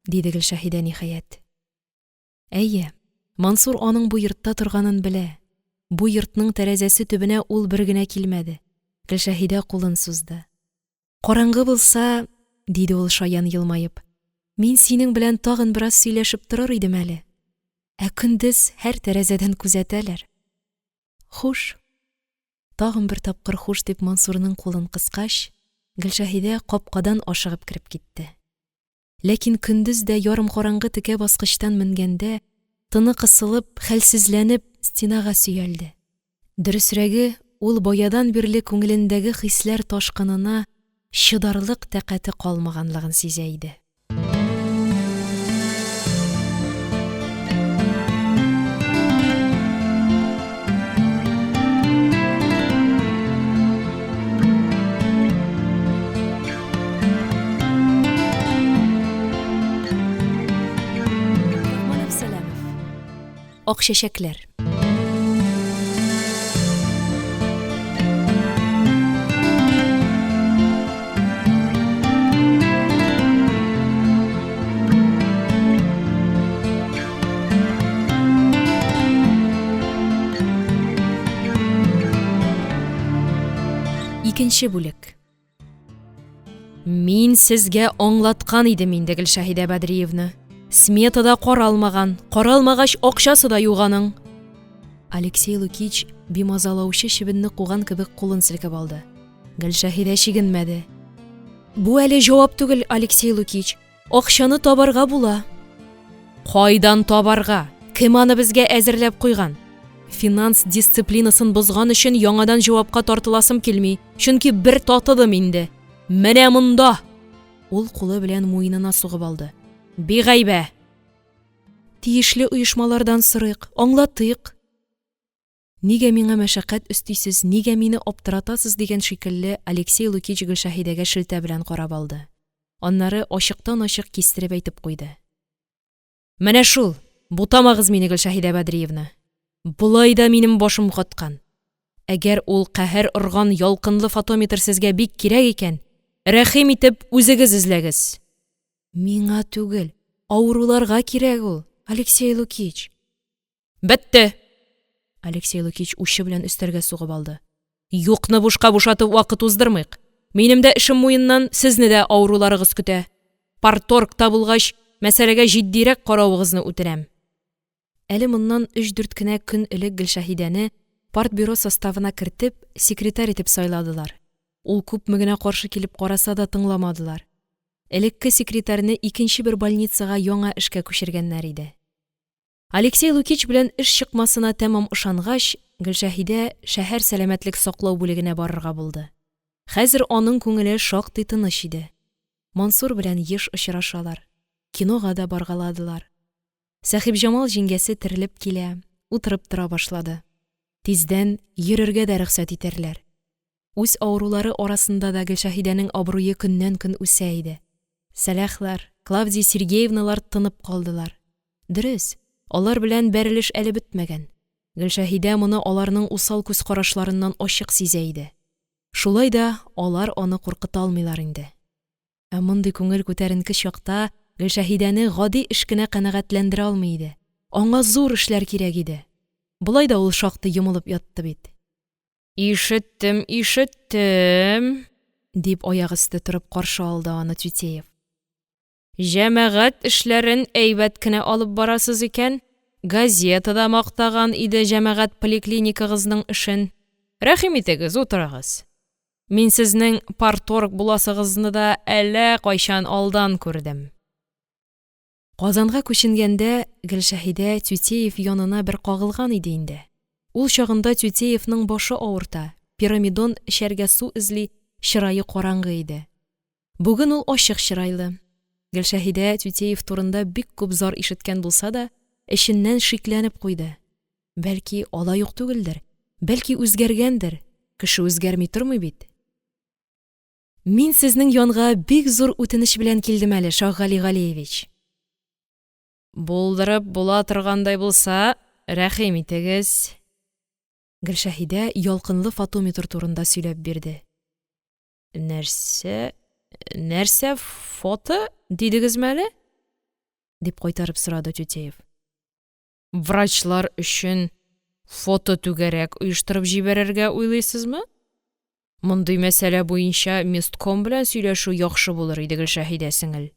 диде Гөлшәһидә ниһаять. Әйе, Мансур аның бу йортта торганын белә. Бу йортның тәрәзәсе төбенә ул бер генә килмәде. Гөлшәһидә кулын сузды. Караңгы булса, диде ул шаян елмаеп, мин синең белән тагын бераз сөйләшеп торыр идем әле. Ә көндез һәр тәрәзәдән күзәтәләр. Хуш. Тагын бер тапкыр хуш дип Мансурның кулын кыскач, Гөлшәһидә капкадан ашыгып кереп китте. Ләкин көндез дә ярым караңгы текә баскычтан менгәндә, тыны кысылып, хәлсезләнеп, стенага сөялде. Дөресрәге, ул баядан бирле күңелендәге хисләр ташкынына чыдарлык тәкате калмаганлыгын сизә иде. Ак чәчәкләр. Икенче бүлек. Мин сезгә аңлаткан идем инде, Гөлшәһидә Бәдриевна. Сметада каралмаган, каралмагач, акчасы да юк аның. Алексей Лукич бимазалаучы чебенне куган кебек кулын селкеп алды. Гөлшәһидә чигенмәде. Бу әле җавап түгел, Алексей Лукич. Акчаны табарга була. Кайдан табарга? Кем аны безгә әзерләп куйган? Финанс дисциплинасын бозган өчен яңадан җавапка тартыласым килми, чөнки бер татыдым инде. Менә монда! Ул кулы белән муенына сугып алды. Бигайбә! Тиешле оешмалардан сорыйк, аңлатыйк. Нигә миңа мәшәкать өстисез, нигә мине аптыратасыз дигән шикелле, Алексей Лукич Гөлшәһидәгә шелтә белән карап алды. Аннары ачыктан-ачык кистереп әйтеп куйды. Менә шул, бутамагыз мине, Гөлшәһидә Бәдриевна. Болай да минем башым каткан. Әгәр ул каһәр орган ялкынлы фотометр сезгә бик кирәк икән, рәхим итеп, үзегез эзләгез. Миңа түгел, авыруларга кирәк ул, Алексей Лукич. Бетте! Алексей Лукич учы белән өстәлгә сугып алды. Юкны бушка бушатып вакыт уздырмыйк. Минем дә эшем муеннан, сезне дә авыруларыгыз көтә. Парторгта булгач, мәсьәләгә җитдирәк каравыгызны үтенәм. Әле моннан өч-дүрт кенә көн элек Гөлшәһидәне партбюро составына кертеп, секретарь итеп сайладылар. Ул күпме генә каршы килеп караса да тыңламадылар. Элекке секретарьне икенче бер больницага яңа эшкә күчергәннәр иде. Алексей Лукич белән эш чыкмасына тәмам ышангач, Гөлшәһидә шәһәр сәламәтлек саклау бүлегенә барырга булды. Хәзер аның күңеле шактый тыныч иде. Мансур белән еш очрашалар, кинога да баргаладылар. Сәхибҗамал җиңгәсе терелеп килә, утырып тора башлады. Тиздән йөрергә дә рөхсәт итәрләр. Үз авырулары арасында да Гөлшәһидәнең абруе көннән-көн үсә иде. Сәлахлар, Клавдия Сергеевналар тынып калдылар. Дөрес, алар белән бәрелеш әле бетмәгән. Гөлшәһидә моны аларның усал күз карашларыннан ачык сизә иде. Шулай да алар аны куркыта алмыйлар инде. Ә мондый күңел күтәренке чакта Гөлшәһидәне гади эш кенә канәгатьләндерә алмый иде. Аңа зур эшләр кирәк иде. Болай да ул шактый йомылып ятты бит. Ишеттем, ишеттем, дип аягөсте торып каршы алды аны Тютеев. Җәмәгать эшләрен әйбәт кенә алып барасыз икән. Газета да мактаган иде җәмәгать поликлиникагызның эшен. Рәхим итегез, утырыгыз. Мин сезнең парторг буласыгызны да әллә кайчан алдан күрдем. Казанга күченгәндә Гөлшәһидә Тютеев янына бер кагылган иде инде. Ул чагында Тютеевның башы авырта, пирамидон эчәргә су эзли, чырае караңгы иде. Бүген ул ачык чырайлы. Гөлшәһидә Тютеев турында бик күп зар ишеткән булса да, эченнән шикләнеп куйды. Бәлки, алай ук түгелдер, бәлки, үзгәргәндер, кеше үзгәрми тормый бит. Мин сезнең янга бик зур үтенеч белән килдем әле, Шаһгали Галиевич. Булдырып була торгандай булса, рәхим итегез. Гөлшәһидә ялкынлы фотометр турында сөйләп бирде. Нәрсә, нәрсә фото дидегезме әле? дип кайтарып сорады Тютеев. Врачлар өчен фототүгәрәк оештырып җибәрергә уйлыйсызмы? Мондый мәсьәлә буенча местком белән сөйләшү яхшы булыр иде, Гөлшәһидә сеңел.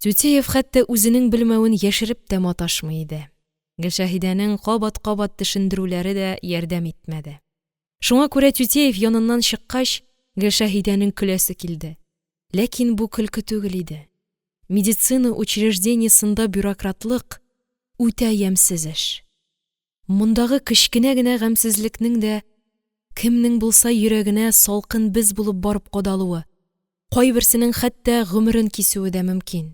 Тютеев хәтта үзенең белмәвен яшереп тә маташмый иде. Гөлшәһидәнең кабат-кабат төшендерүләре дә ярдәм итмәде. Шуңа күрә Тютеев яныннан чыккач, Гөлшәһидәнең көләсе килде. Ләкин бу көлке түгел иде. Медицина учреждениесендә бюрократлык үтә ямьсез эш. Мондагы кечкенә генә гамьсезлекнең дә кемнең булса йөрәгенә салкын без булып барып кадалуы, кайберсенең хәтта гомерен кисүе дә мөмкин.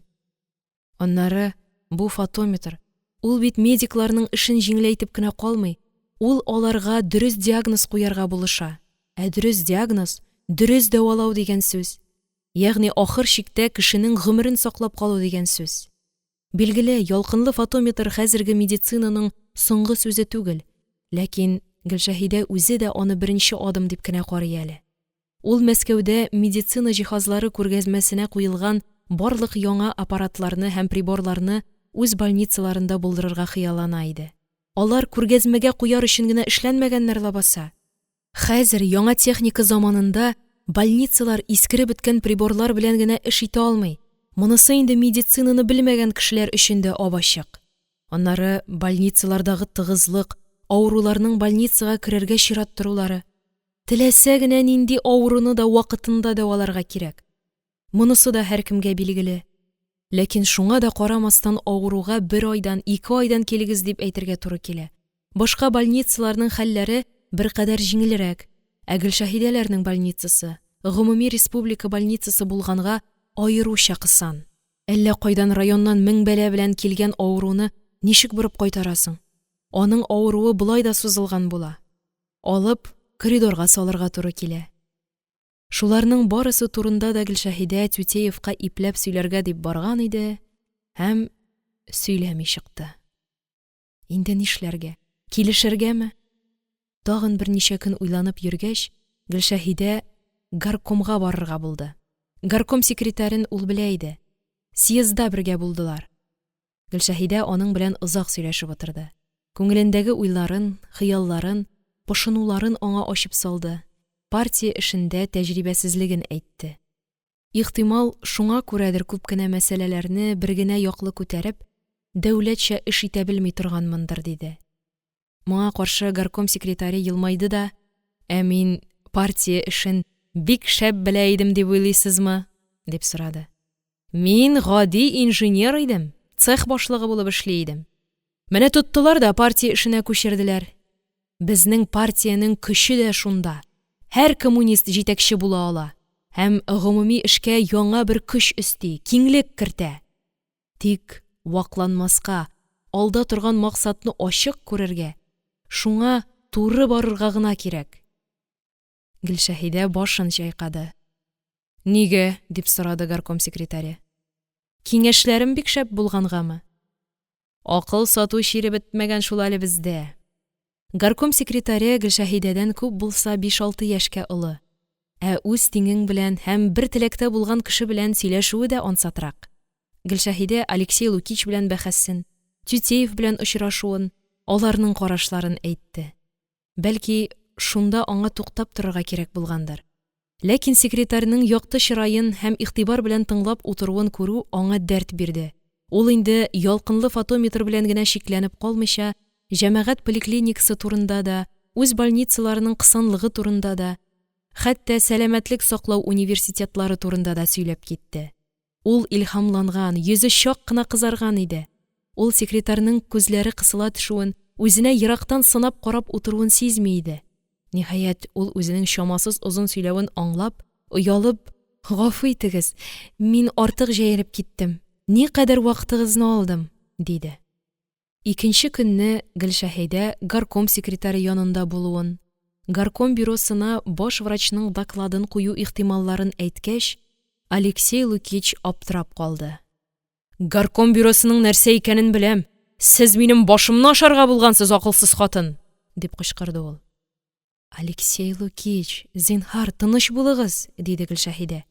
Аннары бу фотометр, ул бит медикларның эшен җиңеләйтеп кенә калмый, ул аларга дөрес диагноз куярга булыша. Ә дөрес диагноз, дөрес дәвалау дигән сүз. Ягъни ахыр чиктә кешенең гомерен саклап калу дигән сүз. Билгеле, ялкынлы фотометр хәзерге медицинаның соңгы сүзе түгел, ләкин Гөлшәһидә үзе дә аны беренче адым дип кенә карый әле. Ул Мәскәүдә медицина җиһазлары күргәзмәсенә куелган барлык яңа аппаратларны һәм приборларны үз больницаларында булдырырга хыяллана иде. Алар күргәзмәгә куяр өчен генә эшләнмәгәннәр ләбаса! Хәзер, яңа техника заманында, больницалар искереп беткән приборлар белән генә эш итә алмый – монысы инде медицинаны белмәгән кешеләр өчен дә ап-ачык. Аннары больницалардагы тыгызлык, авыруларның больницага керергә чират торулары… Теләсә генә нинди авыруны да вакытында дәваларга кирәк – монысы да һәркемгә билгеле. Ләкин шуңа да карамастан авыруга, бер айдан, ике айдан килегез, дип әйтергә туры килә. Башка больницаларның хәлләре беркадәр җиңелрәк, ә Гөлшәһидәләрнең больницасы, гомуми республика больницасы булганга, аеруча кысан. Әллә кайдан районнан 1000 бәла белән килгән авыруны ничек борып кайтарасың? Аның авыруы болай да сузылган була. Алып, коридорга салырга туры килә. Шуларның барысы турында да Гөлшәһидә Тютеевка ипләп сөйләргә дип барган иде һәм сөйләми чыкты. Инде нишләргә? Килешергәме? Тагын берничә көн уйланып йөргәч, Гөлшәһидә горкомга барырга булды. Горком секретарен ул белә иде. Съездда бергә булдылар. Гөлшәһидә аның белән озак сөйләшеп утырды. Күңелендәге уйларын, хыялларын, пошынуларын аңа ачып салды, партия эшендә тәҗрибәсезлеген әйтте. Ихтимал, шуңа күрәдер күп кенә мәсьәләләрне бер генә яклы күтәреп, дәүләтчә эш итә белми торганмындыр, диде. Моңа каршы горком секретаре елмайды да: – Ә мин партия эшен бик шәп белә идем дип уйлыйсызмы? – дип сорады. – Мин гади инженер идем, цех башлыгы булып эшли идем. Менә тоттылар да партия эшенә күчерделәр. Безнең партиянең көче дә шунда: һәр коммунист җитәкче була ала һәм гомуми эшкә яңа бер көч өсти, киңлек кертә. Тик вакланмаска, алда торган максатны ачык күрергә, шуңа туры барырга гына кирәк. Гөлшәһидә башын чайкады. – Нигә? – дип сорады горком секретаре. – Киңәшләрем бик шәп булгангамы? Акыл сату чире бетмәгән шул әле бездә. Горком секретаре Гөлшәһидәдән күп булса биш-алты яшькә олы. Ә үз тиңең белән һәм бер теләктә булган кеше белән сөйләшүе дә ансатрак. Гөлшәһидә Алексей Лукич белән бәхәсен, Тютеев белән очрашуын, аларның карашларын әйтте. Бәлки, шунда аңа туктап торырга кирәк булгандыр. Ләкин секретарьның якты чыраен һәм игътибар белән тыңлап утыруын күрү аңа дәрт бирде. Ул инде ялкынлы фотометр белән генә чикләнеп калмыйча, җәмәгать поликлиникасы турында да, үз больницаларының кысанлыгы турында да, хәтта сәламәтлек саклау университетлары турында да сөйләп китте. Ул илһамланган, йөзе чак кына кызарган иде. Ул секретарьның күзләре кысыла төшүен, үзенә ерактан сынап карап утыруын сизми иде. Ниһаять, ул үзенең чамасыз озын сөйләвен аңлап, оялып: – Гафу итегез, мин артык җәелеп киттем, никадәр вакытыгызны алдым, – диде. Икенче көнне Гөлшәһидә горком секретаре янында булуын, горком бюросына баш врачның докладын кую ихтималларын әйткәч, Алексей Лукич аптырап калды. – Горком бюросының нәрсә икәнен беләм, сез минем башымны ашарга булгансыз, акылсыз хатын! – дип кычкырды ул. – Алексей Лукич, зинһар, тыныч булыгыз! – диде Гөлшәһидә.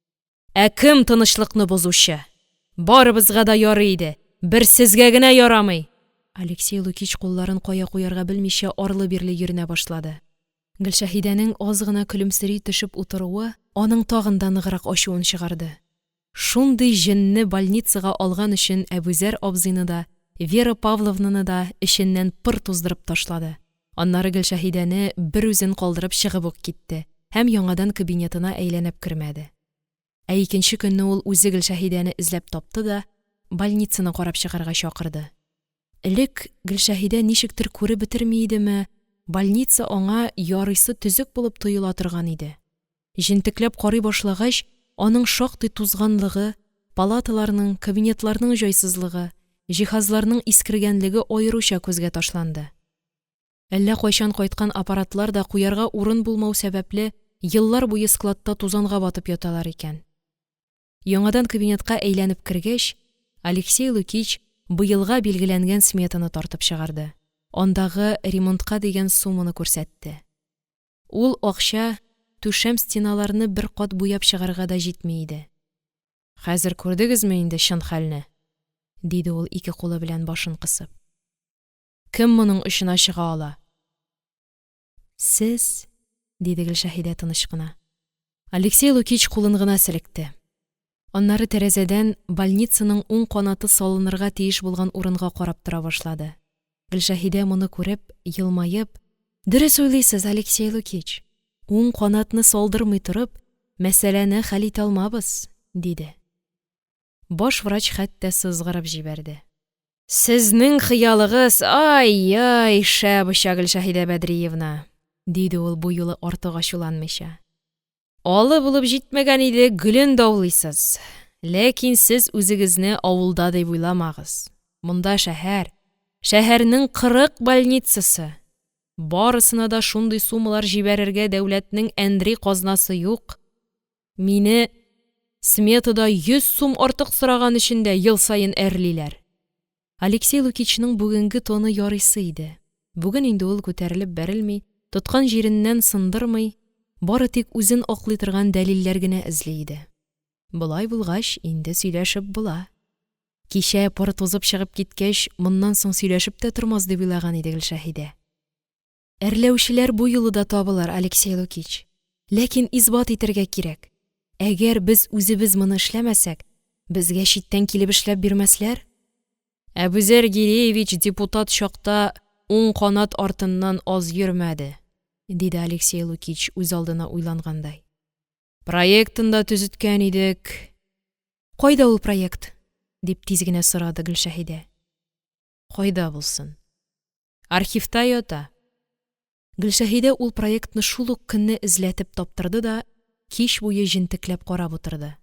– Ә кем тынычлыкны бозучы? Барыбызга да ярый иде, бер сезгә генә ярамый! Алексей Лукич кулларын кая куярга белмичә арлы-бирле йөренә башлады. Гөлшәһидәнең аз гына көлемсери төшеп утыруы аның тагын да ныграк ачуын чыгарды. Шундый җенне больницага алган өчен Әбүзәр абзыйны да, Вера Павловнаны да эченнән пыр туздырып ташлады. Аннары Гөлшәһидәне берүзен калдырып чыгып ук китте һәм яңадан кабинетына әйләнеп кермәде. Ә икенче көнне ул үзе Гөлшәһидәне эзләп тапты да больницаны карап чыгарга чакырды. Элек Гөлшәһидә ничектер күреп бетерми идеме, больница аңа ярыйсы төзек булып тоела торган иде. Җентекләп карый башлагач, аның шактый тузганлыгы, палаталарның, кабинетларның җайсызлыгы, җиһазларның искергәнлеге аеруча күзгә ташланды. Әллә кайчан кайткан аппаратлар да куярга урын булмау сәбәпле, еллар буе складта тузанга батып яталар икән. Яңадан кабинетка әйләнеп кергәч, Алексей Лукич быелга билгеләнгән сметаны тартып чыгарды, андагы ремонтка дигән сумманы күрсәтте. Ул акча түшәм-стеналарны бер кат буяп чыгарга да җитми иде. Хәзер күрдегезме инде чын хәлне? диде ул, ике кулы белән башын кысып. Кем моның очына чыга ала? Сез? диде Гөлшәһидә тыныч кына. Алексей Лукич кулын гына селекте. Аннары тәрәзәдән больницаның уң канаты салынырга тиеш булган урынга карап тора башлады. Гөлшәһидә моны күреп, елмаеп: – Дөрес уйлыйсыз, Алексей Лукич, уң канатны салдырмый торып, мәсьәләне хәл итә алмабыз, – диде. Баш врач хәтта сызгырып җибәрде. – Сезнең хыялыгыз, ай-яй, шәп оча, Гөлшәһидә Бәдриевна! – диде ул, бу юлы артык ачуланмыйча. – Алы булып җитмәгән иде, гөлен даулыйсыз. Ләкин сез үзегезне авылда дип уйламагыз. Монда шәһәр, шәһәрнең 40 больницасы. Барысына да шундый сумалар җибәрергә дәүләтнең әндри казнасы юк. Мине сметада 100 сум артык сораган өчен дә ел саен әрлиләр. Алексей Лукичның бүгенге тоны ярыйсы иде. Бүген инде ул күтәрелеп бәрелми, тоткан җиреннән сындырмый, бары тик үзен аклый торган дәлилләр генә эзли иде. Болай булгач, инде сөйләшеп була. Кичә пыр тузып чыгып киткәч, моннан соң сөйләшеп тә тормас дип уйлаган иде Гөлшәһидә. Әрләүчеләр бу юлы да табылыр, Алексей Лукич. Ләкин исбат итәргә кирәк. Әгәр без үзебез моны эшләмәсәк, безгә читтән килеп эшләп бирмәсләр. Әбүзәр Гиреевич депутат чакта уң канат артыннан аз йөрмәде, диде Алексей Лукич, үзалдына уйлангандай. Проектын да төзеткән идек. Кайда ул проект? дип тиз генә сорады Гөлшәһидә. Кайда булсын? Архивта ята. Гөлшәһидә ул проектны шул ук көнне эзләтеп таптырды да кич буе җентекләп карап утырды.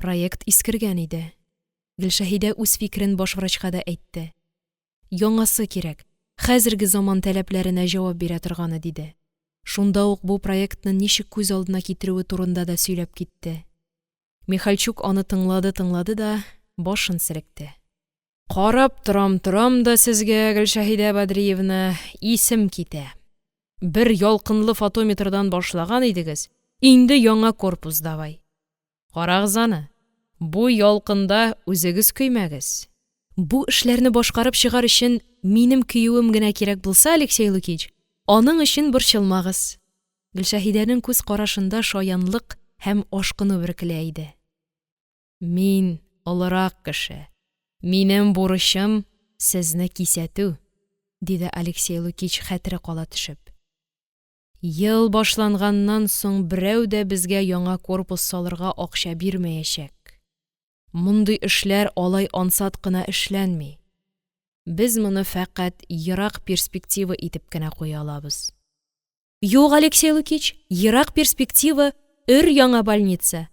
Проект искергән иде. Гөлшәһидә үз фикерен баш врачка да әйтте. Яңасы кирәк, хәзерге заман таләпләренә җавап бирә торганы, диде. Шунда ук бу проектны ничек күз алдына китерүе турында да сөйләп китте. Михальчук аны тыңлады-тыңлады да башын селекте. Карап торам-торам да сезгә, Гөлшәһидә Бәдриевна, исем китә. Бер ялкынлы фотометрдан башлаган идегез, инде яңа корпус давай. Карагыз аны, бу ялкында үзегез көймәгез. Бу эшләрне башкарып чыгар өчен минем көюем генә кирәк булса, Алексей Лукич, аның өчен борчылмагыз. Гөлшәһидәнең күз карашында шаянлык һәм ашкыну бөркелә иде. Мин олырак кеше, минем бурычым сезне кисәтү, диде Алексей Лукич, хәтере кала төшеп. Ел башланганнан соң берәү дә безгә яңа корпус салырга акча бирмәячәк. Мондый эшләр алай ансат кына эшләнми. Без моны фәкать ерак перспектива итеп кенә куя алабыз. Юк, Алексей Лукич, ерак перспектива өр-яңа больница.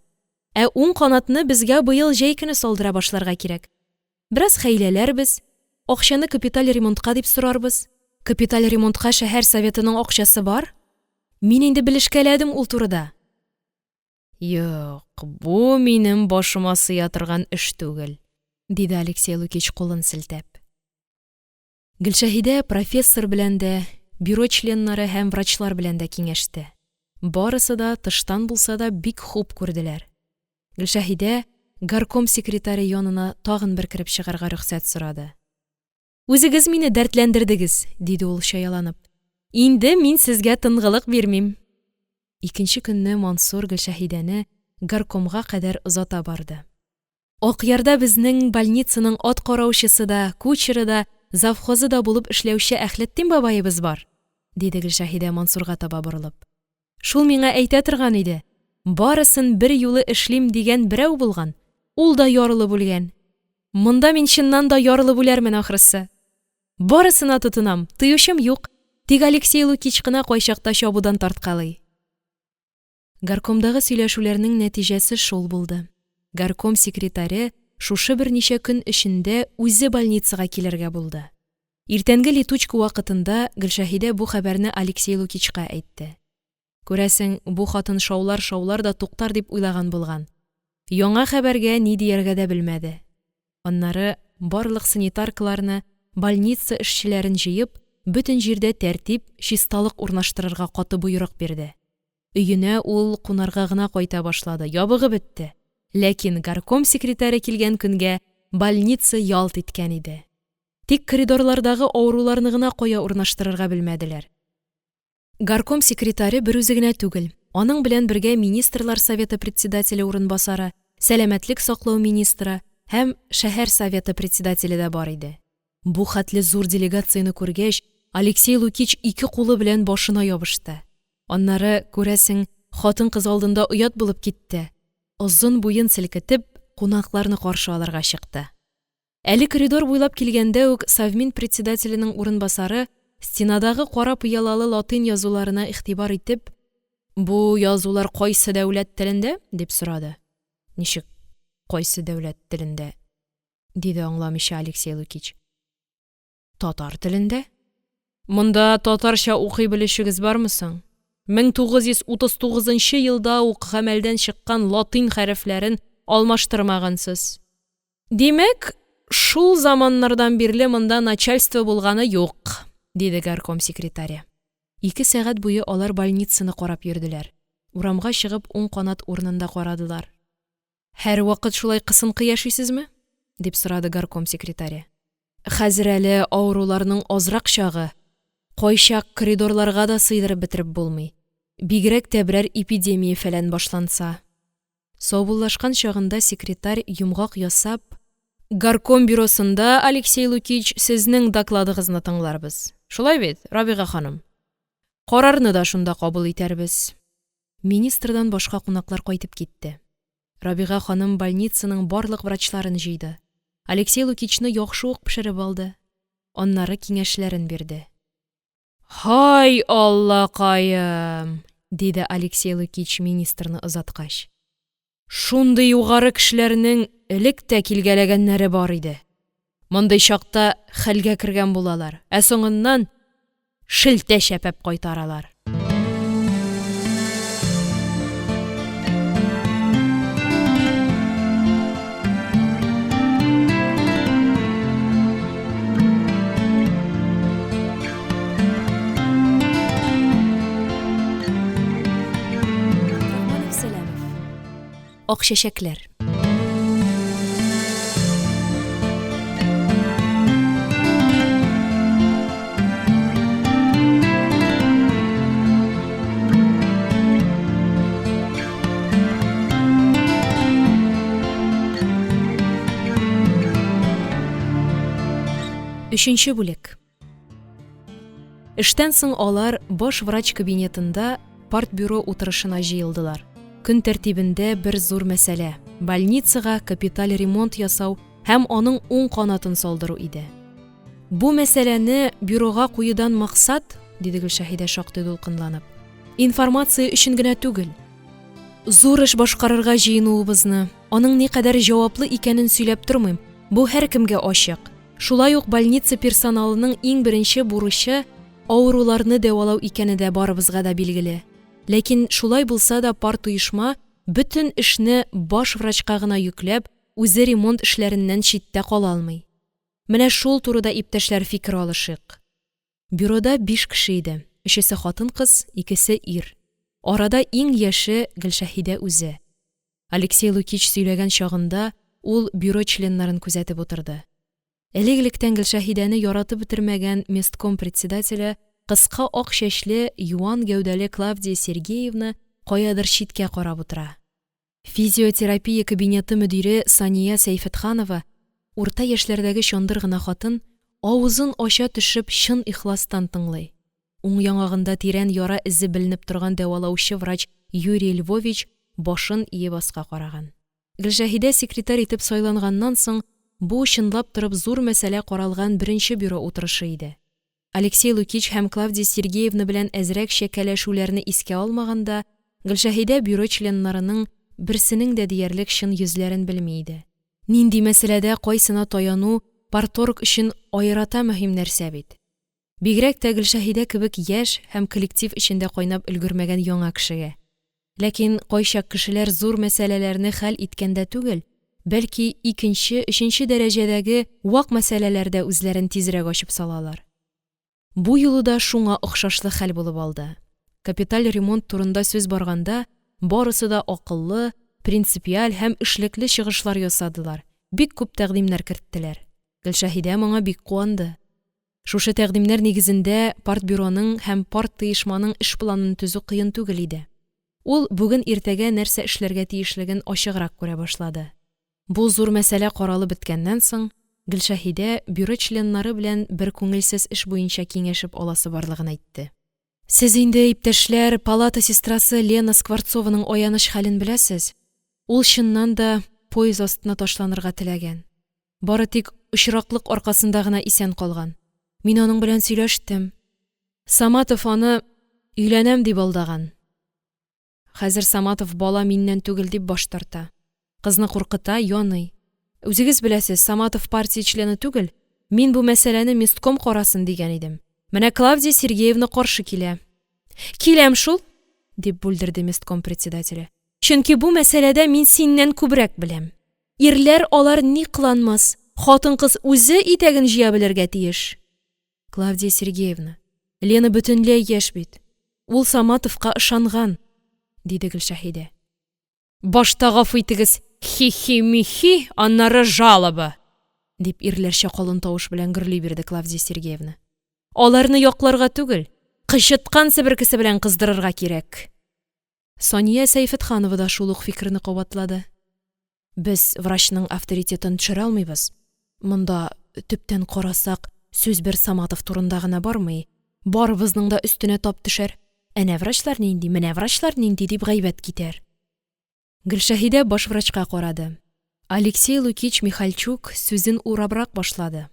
Ә уң канатны безгә быел җәй көне салдыра башларга кирәк. Бераз хәйләләрбез, акчаны капиталь ремонтка дип сорарбыз. Капиталь ремонтка шәһәр советының акчасы бар. Мин инде белешкәләдем ул турыда. Юк, бу минем башыма сыя торган эш түгел, диде Алексей Лукич, кулын селтәп. Гөлшәһидә профессор белән дә, бюро членнары һәм врачлар белән дә киңәште. Барысы да тыштан булса да бик хуп күрделәр. Гөлшәһидә горком секретаре янына тагын бер кереп чыгарга рөхсәт сорады. Үзегез мине дәртләндердегез, диде ул чаяланып. Инде мин сезгә тынгылык бирмим. Икенче көнне Мансур Гөлшәһидәне горкомга кадәр озата барды. Акъярда безнең больницаның ат караучысы да, кучеры да, завхозы да булып эшләүче Әхлетдин бабаебыз бар, диде Гөлшәһидә, Мансурга таба борылып. Шул миңа әйтә торган иде, барысын берьюлы эшлим дигән берәү булган, ул да ярылып үлгән. Монда мин чыннан да ярылып үләрмен, ахрысы. Барысына тотынам, тыючым юк, тик Алексей Лукич кына кайчакта чабудан тарткалый. Горкомдагы сөйләшүләрнең нәтиҗәсе шул булды, горком секретаре шушы берничә көн эчендә үзе больницага килергә булды. Иртәнге летучка вакытында Гөлшәһидә бу хәбәрне Алексей Лукичка әйтте. Күрәсең, бу хатын шаулар-шаулар да туктар дип уйлаган булган. Яңа хәбәргә ни дияргә дә белмәде. Аннары барлык санитаркаларны, больница эшчеләрен җыеп, бөтен җирдә тәртип, чисталык урнаштырырга каты боерык бирде. Өенә ул кунарга гына кайта башлады, ябыгып бетте. Ләкин горком секретаре килгән көнгә больница ялт иткән иде. Тик коридорлардагы авыруларны гына кая урнаштырырга белмәделәр. Горком секретаре берүзе генә түгел, аның белән бергә Министрлар Советы председателе урынбасары, сәламәтлек саклау министры һәм шәһәр Советы председателе дә бар иде. Бу хәтле зур делегацияне күргәч, Алексей Лукич ике кулы белән башына ябышты. Аннары, күрәсең, хатын-кыз алдында оят булып китте, озын буен селкетеп, кунакларны каршы алырга чыкты. Әле коридор буйлап килгәндә үк Совмин председателенең урынбасары, стенадагы кара пыялалы латин язуларына игътибар итеп: – Бу язулар кайсы дәүләт телендә? – дип сорады. – Ничек кайсы дәүләт телендә? – диде аңламыйча Алексей Лукич. – Татар телендә. Монда татарча укый белүчегез бармы соң? 1939 нчы елда ук гамәлдән чыккан латин хәрефләрен алмаштырмагансыз. Димәк, шул заманнардан бирле монда начальство булганы юк, диде горком секретаре. Ике сәгать буе алар больницаны карап йөрделәр, урамга чыгып, уң канат урынын да карадылар. Һәрвакыт шулай кысынкы яшисезме? – дип сорады горком секретаре. Хәзер әле авыруларның азрак чагы, кайчак коридорларга да сыйдырып бетереп булмый, бигрәк тә берәр эпидемия-фәлән башланса. Саубуллашкан чагында секретарь, йомгак ясап: – Горком бюросында, Алексей Лукич, сезнең докладыгызны тыңларбыз. Шулай бит, Рабига ханым? Карарны да шунда кабул итәрбез. Министрдан башка кунаклар кайтып китте. Рабига ханым больницаның барлык врачларын җыйды. Алексей Лукичны яхшы ук пешереп алды. Аннары киңәшләрен бирде. – Һай, Аллакаем! – диде Алексей Лукич, министрны озаткач. – Шундый югары кешеләрнең элек тә килгәләгәннәре бар иде. Мондый чакта хәлгә кергән булалар, ә соңыннан шелтә чәпәп кайтаралар. Ак чәчәкләр. Өченче бүлек. Эштән соң алар баш врач кабинетында партбюро утырышына җыелдылар. Көн тәртибендә бер зур мәсьәлә – больницага капиталь ремонт ясау һәм аның уң канатын салдыру иде. Бу мәсьәләне бюрога куюдан максат, диде Гөлшәһидә шактый дулкынланып, информация өчен генә түгел. Зур эш башкарырга җыенуыбызны, аның никадәр җаваплы икәнен сөйләп тормыйм, бу һәркемгә ачык. Шулай ук больница персоналының иң беренче бурычы авыруларны дәвалау икәне дә барыбызга да билгеле. Ләкин шулай булса да партоешма бөтен эшне баш врачка гына йөкләп, үзе ремонт эшләреннән читтә кала алмый. Менә шул турыда, иптәшләр, фикер алышыйк. Бюрода биш кеше иде, өчесе хатын-кыз, икесе ир. Арада иң яше Гөлшәһидә үзе. Алексей Лукич сөйләгән чагында ул бюро членнарын күзәтеп утырды. Элек-электән Гөлшәһидәне яратып бетермәгән местком председателе, кыска ак чәчле, юан гәүдәле Клавдия Сергеевна каядыр читкә карап утыра. Физиотерапия кабинеты мөдире Сания Сәйфетханова, урта яшьләрдәге чандыр гына хатын, авызын ача төшеп чын ихластан тыңлый. Уң яңагында тирән яра эзе беленеп торган дәвалаучы врач Юрий Львович башын иеп аска караган. Гөлшәһидә секретарь итеп сайланганнан соң, бу чынлап торып зур мәсьәлә каралган беренче бюро утырышы иде. Алексей Лукич һәм Клавдия Сергеевна белән әзрәк чәкәләшүләрне искә алмаганда, Гөлшәһидә бюро членнарының берсенең дә диярлек чын йөзләрен белми иде. Нинди мәсьәләдә кайсына таяну парторг өчен аерата мөһим нәрсә бит. Бигрәк тә Гөлшәһидә кебек яшь һәм коллектив эчендә кайнап өлгермәгән яңа кешегә. Ләкин кайчак кешеләр зур мәсьәләләрне хәл иткәндә түгел, бәлки икенче, өченче дәрәҗәдәге вак мәсьәләләрдә үзләрен тизрәк ачып салалар. Бу юлы да шуңа охшашлы хәл булып алды. Капиталь ремонт турында сүз барганда, барысы да акыллы, принципиаль һәм эшлекле чыгышлар ясадылар, бик күп тәкъдимнәр керттеләр. Гөлшәһидә моңа бик куанды. Шушы тәкъдимнәр нигезендә партбюроның һәм партоешманың эш планын төзү кыен түгел иде. Ул бүген-иртәгә нәрсә эшләргә тиешлеген ачыграк күрә башлады. Бу зур мәсьәлә каралып беткәннән соң, Гөлшәһидә бюро членнары белән бер күңелсез эш буенча киңәшеп аласы барлыгын әйтте. Сез инде, иптәшләр, палата сестрасы Лена Скворцованың аяныч хәлен беләсез. Ул чыннан да поезд астына ташланырга теләгән. Бары тик очраклык аркасында гына исән калган. Мин аның белән сөйләштем. Саматов аны өйләнәм дип алдаган. Хәзер Саматов бала миннән түгел дип баш тарта. Кызны куркыта, яный. Үзегез беләсез, Саматов партия члены түгел, мин бу мәсьәләне местком карасын дигән идем. Менә Клавдия Сергеевна каршы килә. Киләм шул, дип бүлдерде местком председателе. Чөнки бу мәсьәләдә мин синнән күбрәк беләм. Ирләр алар ни кыланмас, хатын-кыз үзе итәген җыя белергә тиеш. Клавдия Сергеевна, Лена бөтенләй яшь бит. Ул Саматовка ышанган, диде Гөлшәһидә. Башта гафу итегез, хи-хи-михи, аннары жалоба! – дип, ирләрчә калын тавыш белән гөрли бирде Клавдия Сергеевна. Аларны якларга түгел, кычыткан себеркесе белән кыздырырга кирәк. Сания Сәйфетханова да шул ук фикерне кабатлады. Без врачның авторитетын төшерә алмыйбыз. Монда, төптән карасак, сүз бер Саматов турында гына бармый, барыбызның да өстенә тап төшәр. Әнә врачлар нинди, менә врачлар нинди, дип гайбәт китәр. Гөлшәһидә баш врачка карады. Алексей Лукич Михальчук сүзен урабрак башлады.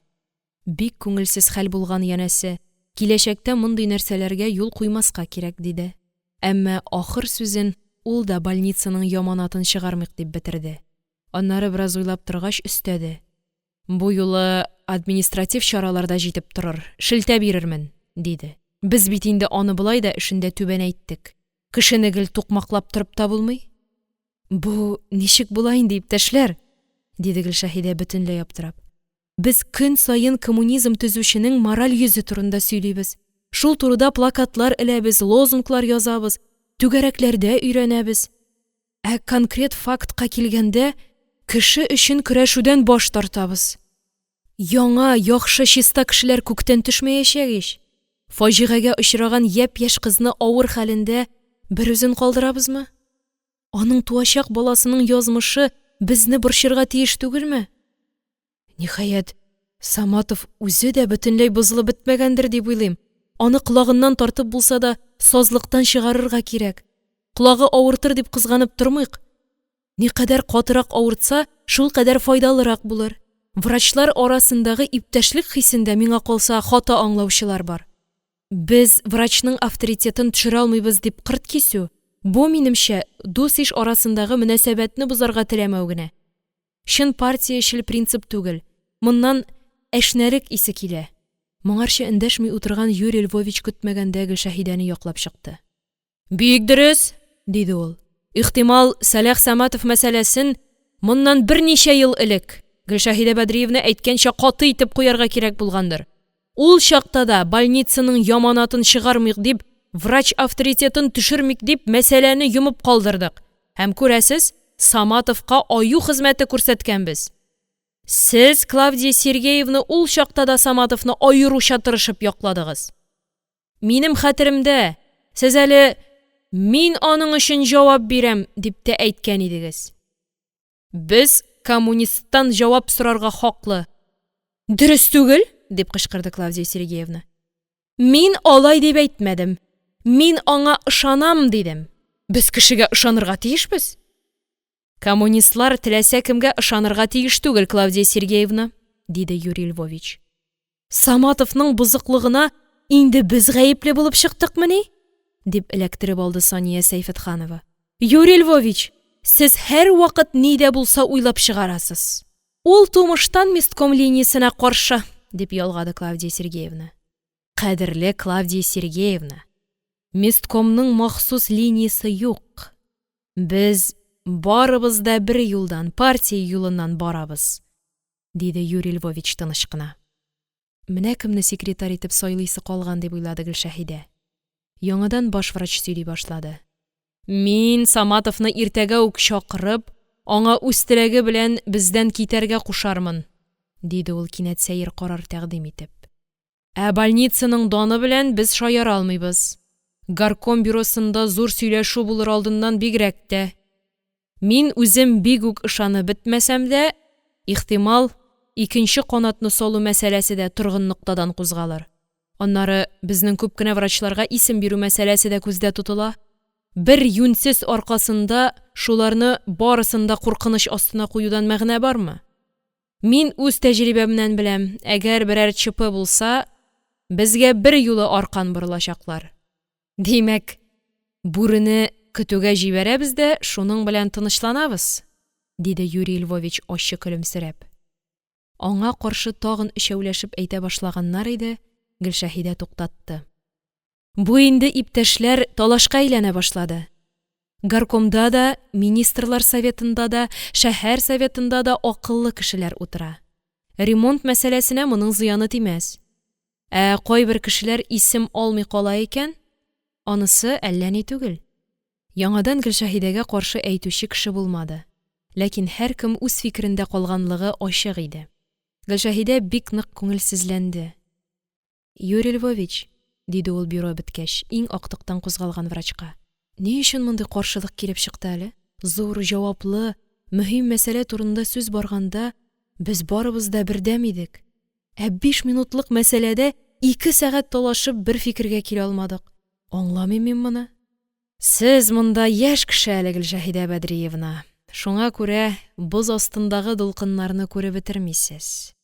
Бик күңелсез хәл булган, янәсе, киләчәктә мондый нәрсәләргә юл куймаска кирәк, диде. Әмма ахыр сүзен ул да больницаның яманатын чыгармыйк дип бетерде. Аннары бераз уйлап торгач өстәде. Бу юлы административ чаралар да җитеп торыр, шелтә бирермен, диде. Без бит инде аны болай да эшендә түбәнәйттек. Кешене гел тукмаклап торып та булмый. Бу ничек була инде, иптәшләр? диде Гөлшәһидә, бөтенләй аптырап. Без көн саен коммунизм төзүченең мораль йөзе турында сөйлибез. Шул турыда плакатлар эләбез, лозунглар язабыз, түгәрәкләрдә өйрәнәбез. Ә конкрет фактка килгәндә, кеше өчен көрәшүдән баш тартабыз. Яңа, яхшы, чиста кешеләр күктән төшмәячәк ич. Фаҗигагә очраган япь-яшь кызны авыр хәлендә берүзен калдырабызмы? Аның туачак баласының язмышы безне борчырга тиеш түгелме? Ниһаять, Саматов үзе дә бөтенләй бозылып бетмәгәндер дип уйлыйм. Аны колагыннан тартып булса да сазлыктан чыгарырга кирәк. Колагы авыртыр дип кызганып тормыйк. Никадәр катырак авыртса, шулкадәр файдалырак булыр. Врачлар арасындагы иптәшлек хисен дә, миңа калса, хата аңлаучылар бар. Без врачның авторитетын төшерә алмыйбыз дип кырт кисү, бу, минемчә, дус-иш арасындагы мөнәсәбәтне бозарга теләмәү генә. Чын партиячел принцип түгел. Моннан әшнәлек исе килә. Моңарчы эндәшми утырган Юрий Львович көтмәгәндә Гөлшәһидәне яклап чыкты. Бик дөрес, диде ул. Ихтимал, Сәләх Саматов мәсьәләсен моннан берничә ел элек, Гөлшәһидә Бәдриевна әйткәнчә, каты итеп куярга кирәк булгандыр. Ул чакта да больницаның яманатын чыгармыйк дип, врач авторитетын төшермик дип, мәсьәләне йомып калдырдык. Һәм, күрәсез, Саматовка аю хезмәте күрсәткәнбез. Сез, Клавдия Сергеевна, ул чакта да Саматовны аеруча тырышып якладыгыз. Минем хәтеремдә, сез әле, мин аның өчен җавап бирәм, дип тә әйткән идегез. Без коммунисттан җавап сорарга хаклы. Дөрес түгел, дип кычкырды Клавдия Сергеевна. Мин алай дип әйтмәдем. Мин аңа ышанам, дидем. Без кешегә ышанырга тиешбез. Коммунистлар теләсә кемгә ышанырга тиеш түгел, Клавдия Сергеевна, диде Юрий Львович. Саматовның бозыклыгына инде без гаепле булып чыктыкмыни? дип эләктереп алды Сания Сәйфетханова. Юрий Львович, сез һәрвакыт ни дә булса уйлап чыгарасыз. Ул тумыштан местком линиясенә каршы, дип ялгады Клавдия Сергеевна. Кадерле Клавдия Сергеевна, месткомның махсус линиясе юк. Без барыбыз да бер юлдан, партия юлыннан барабыз, диде Юрий Львович тыныч кына. Менә кемне секретарь итеп сайлыйсы калган, дип уйлады Гөлшәһидә. Яңадан баш врач сөйли башлады. Мин Саматовны иртәгә үк чакырып, аңа үз теләге белән бездән китәргә кушармын, диде ул, кинәт сәер карар тәкъдим итеп. Ә больницаның даны белән без шаяра алмыйбыз. Горком бюросында зур сөйләшү булыр алдыннан бигрәк тә. Мин үзем бик үк ышанып бетмәсәм дә, ихтимал, икенче канатны салу мәсьәләсе дә торгын ноктадан кузгалыр. Аннары безнең күп кенә врачларга исем бирү мәсьәләсе дә күздә тотыла. Бер юньсез аркасында шуларны барысын да куркыныч астына куюдан мәгънә бармы? Мин үз тәҗрибәмнән беләм, әгәр берәр ЧП булса, безгә берьюлы аркан борылачаклар. Димәк, бүрене көтүгә җибәрәбез дә шуның белән тынычланабыз, диде Юрий Львович, ачы көлемсерәп. Аңа каршы тагын өчәүләшеп әйтә башлаганнар иде, Гөлшәһидә туктатты. Бу инде, иптәшләр, талашка әйләнә башлады. Горкомда да, Министрлар Советында да, шәһәр Советында да акыллы кешеләр утыра. Ремонт мәсьәләсенә моның зыяны тимәс. Ә кайбер кешеләр исем алмый кала икән, анысы әллә ни түгел. Яңадан Гөлшәһидәгә каршы әйтүче кеше булмады. Ләкин һәркем үз фикерендә калганлыгы ачык иде. Гөлшәһидә бик нык күңелсезләнде. Юрий Львович, диде ул бюро беткәч, иң актыктан кузгалган врачка, ни өчен мондый каршылык килеп чыкты әле? Зур, җаваплы, мөһим мәсьәлә турында сүз барганда, без барыбыз да бердәм идек. Ә 5 минутлык мәсьәләдә 2 сәгать талашып бер фикергә килә алмадык. Аңламыйм мин моны. Сез монда яшь кеше әле, Гөлшәһидә Бәдриевна. Шуңа күрә боз астындагы дулкыннарны күреп бетермисез.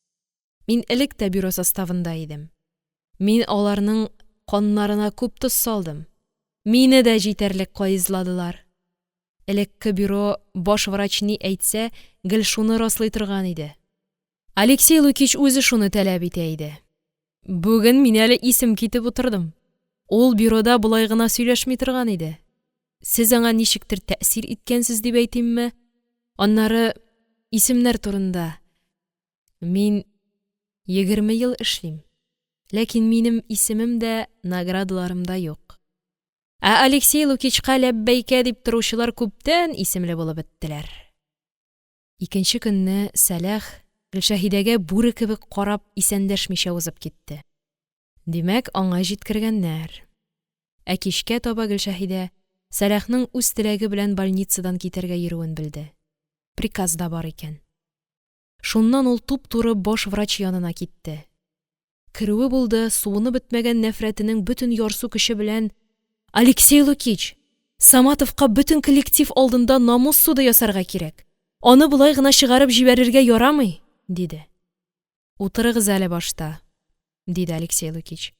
Мин элек тә бюро составында идем. Мин аларның каннарына күп тоз салдым. Мине дә җитәрлек каезладылар. Элекке бюро баш врач ни әйтсә, гел шуны раслый торган иде. Алексей Лукич үзе шуны таләп итә иде. Бүген мин әле исем китеп утырдым. Ул бюрода болай гына сөйләшми торган иде. Сез аңа ничектер тәэсир иткәнсез дип әйтимме? Аннары исемнәр турында. Мин 20 ел эшлим. Ләкин минем исемем дә, наградаларым да юк. Ә Алексей Лукичка ләббәйкә дип торучылар күптән исемле булып беттеләр. Икенче көнне Сәләх Гөлшәһидәгә бүре кебек карап исәнләшмичә узып китте. Димәк, аңа җиткергәннәр. Ә кичкә таба Гөлшәһидә Сәләхнең үз теләге белән больницадан китәргә йөрүен белде. Приказ да бар икән. Шуннан ул туп-туры баш врач янына китте. Керүе булды, суынып бетмәгән нәфрәтенең бөтен ярсу көче белән: «Алексей Лукич, Саматовка бөтен коллектив алдында намус суды ясарга кирәк. Аны болай гына чыгарып җибәрергә ярамый», – диде. «Утырыгыз әле башта», – диде Алексей Лукич.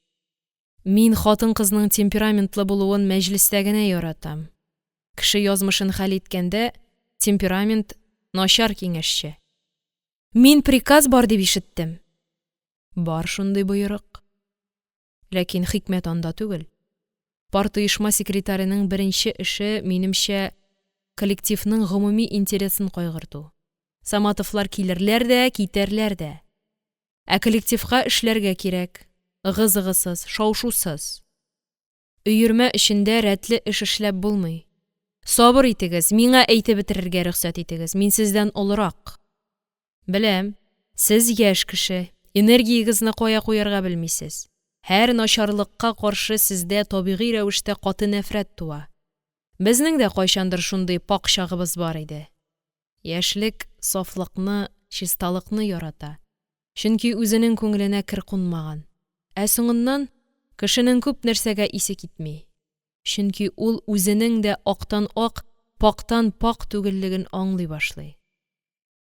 «Мин хатын-кызның темпераментлы булуын мәҗлестә генә яратам. Кеше язмышын хәл иткәндә, темперамент – начар киңәшче. Мин приказ бар дип ишеттем. Бар шундый боерык. Ләкин хикмәт анда түгел. Партоешма секретареның беренче эше, минемчә, коллективның гомуми интересын кайгырту. Саматовлар килерләр дә, китәрләр дә. Ә коллективка эшләргә кирәк. Ыгы-зыгысыз, шау-шусыз. Өермә эчендә рәтле эш эшләп булмый. Сабыр итегез, миңа әйтеп бетерергә рөхсәт итегез, мин сездән олырак. Беләм, сез яшь кеше, энергиягезне кая куярга белмисез. Һәр начарлыкка каршы сездә табигый рәвештә каты нәфрәт туа. Безнең дә кайчандыр шундый пакь чагыбыз бар иде. Яшьлек сафлыкны, чисталыкны ярата. Чөнки үзенең күңеленә кер кунмаган. Ә соңыннан кешенең күп нәрсәгә исе китми. Чөнки ул үзенең дә актан ак, пакьтан пакь түгеллеген аңлый башлый.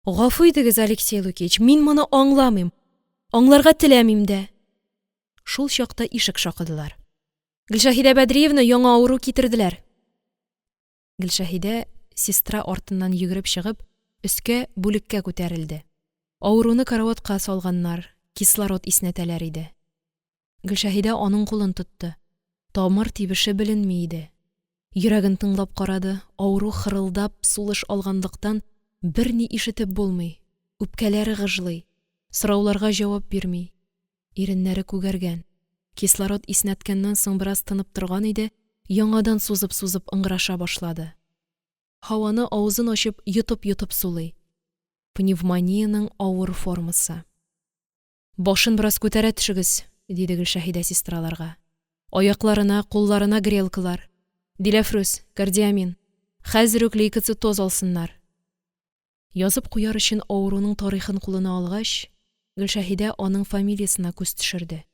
Гафу итегез, Алексей Лукич, мин моны аңламыйм, аңларга теләмим дә. Шул чакта ишек шакыдылар. Гөлшәһидә Бәдриевна, яңа авыру китерделәр. Гөлшәһидә, сестра артыннан йөгереп чыгып, өскә, бүлеккә күтәрелде. Авыруны караватка салганнар, кислород иснәтәләр иде. Гөлшәһидә аның кулын тотты. Тамыр тибеше беленми иде. Йөрәген тыңлап карады, авыру хырылдап сулыш алганлыктан, берни ишетеп булмый, үпкәләре гыжлый, сорауларга җавап бирми, иреннәре күгәргән. Кислород иснәткәннән соң бераз тынып торган иде, яңадан сузып-сузып ыңгыраша башлады. Һаваны авызын ачып йотып-йотып сулый. Пневмониянең авыр формасы. Башын бераз күтәрә төшегез, диде Гөлшәһидә сестраларга. «Аякларына, кулларына грелкалар. Диләфрүз, кордиамин, хәзер үк лейкоцитоз алсыннар!» Язып куяр өчен авыруның тарихын кулына алгач, Гөлшәһидә аның фамилиясенә күз төшерде: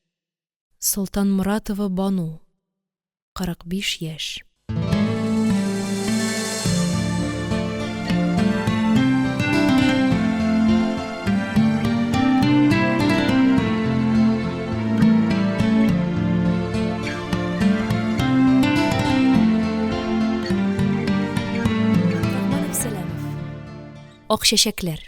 Солтанморатова Бану, 45 яшь. Ак чәчәкләр.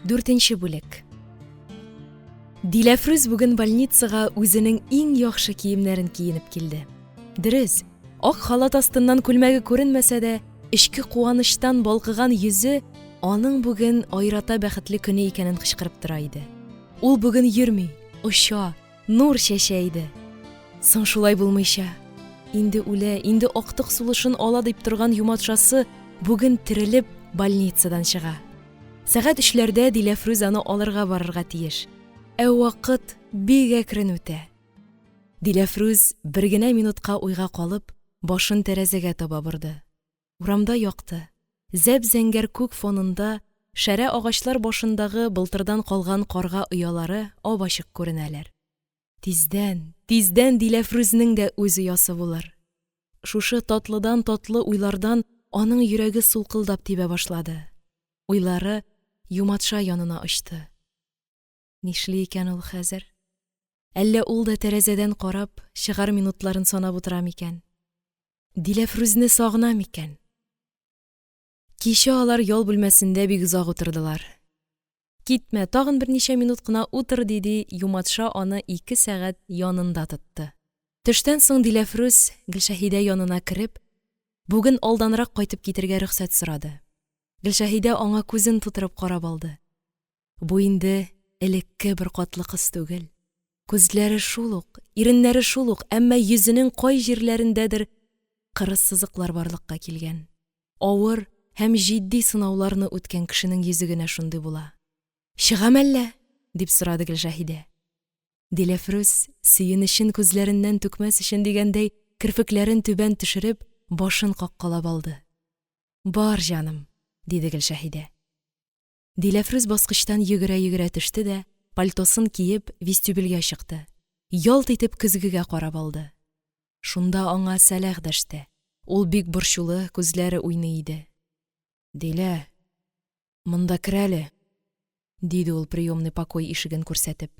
Дүртенче бүлек. Диләфрүз бүген больницага үзенең иң яхшы киемнәрен киенеп килде. Дөрес, ак халат астыннан күлмәге күренмәсә дә, эчке куанычтан балкыган йөзе аның бүген аерата бәхетле көне икәнен кычкырып тора иде. Ул бүген йөрми, оча, нур чәчә иде. Соң шулай булмыйча, инде үлә, инде актык сулышын ала дип торган юматшасы бүген терелеп больницадан чыга. Сәгать өчләрдә Диләфрүз аны алырга барырга тиеш. Ә вакыт бик әкрен үтә. Диләфрүз, бер генә минутка уйга калып, башын тәрәзәгә таба борды. Урамда якты. Зәп-зәңгәр күк фонында шәрә агачлар башындагы былтырдан калган карга оялары ап-ачык күренәләр. Тиздән, тиздән Диләфрүзнең дә үз оясы булыр. Шушы татлыдан-татлы уйлардан аның йөрәге сулкылдап тибә башлады. Уйлары Юматша янына очты. Нишли икән ул хәзер? Әллә ул да тәрәзәдән карап, чыгар минутларын санап утыра микән? Диләфрүзне сагына микән? Кичә алар ял бүлмәсендә бик озак утырдылар. Китмә, тагын берничә минут кына утыр, ди-ди, Юматша аны ике сәгать янында тотты. Төштән соң Диләфрүз, Гөлшәһидә янына кереп, бүген алданрак кайтып китергә рөхсәт сорады. Гөлшәһидә аңа күзен тутырып карап алды. Бу инде элекке беркатлы кыз түгел. Күзләре шул ук, иреннәре шул ук, әмма йөзенең кай җирләрендәдер кырыс сызыклар барлыкка килгән. Авыр һәм җитди сынауларны үткән кешенең йөзе генә шундый була. Чыгам әллә? дип сорады Гөлшәһидә. Диләфрүз, сөенечен күзләреннән түкмәс өчен дигәндәй, керфекләрен түбән төшереп, башын каккалап алды. Бар, җаным, диде Гөлшәһидә. Диләфрүз баскычтан йөгерә-йөгерә төште дә, пальтосын киеп, вестибюльгә чыкты. Ялт итеп көзгегә карап алды. Шунда аңа Сәлах дәште. Ул бик борчулы, күзләре уйный иде. Дилә, монда кер әле, диде ул приемный покой ишеген күрсәтеп.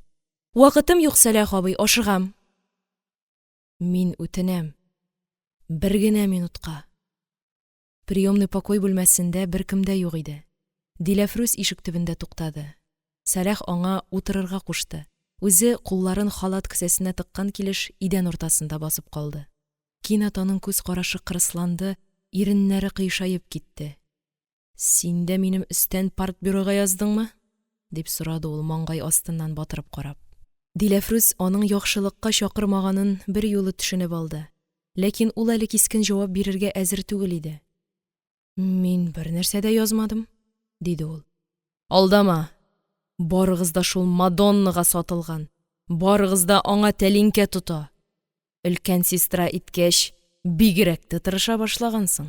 Вакытым юк, Сәлах абый, ашыгам. Мин үтенәм. Бер генә минутка. Приемный покой бүлмәсендә беркем дә юк иде. Диләфрүз ишек төбендә туктады. Сәлах аңа утырырга кушты. Үзе, кулларын халат кесәсенә тыккан килеш, идән уртасында басып калды. Кинәт аның күз карашы кырысланды, иреннәре кыйшаеп китте. Син дә минем өстән партбюрога яздыңмы? дип сорады ул, маңгай астыннан батырып карап. Диләфрүз аның яхшылыкка чакырмаганын берьюлы төшенеп алды. Ләкин ул әле кискен җавап бирергә әзер түгел иде. Мин бернәрсә дә язмадым, диде ул. Алдама! Барыгыз да шул Мадоннага сатылган, барыгыз да аңа тәлинкә тота. Өлкән сестра иткәч, бигрәк тә тырыша башлагансың.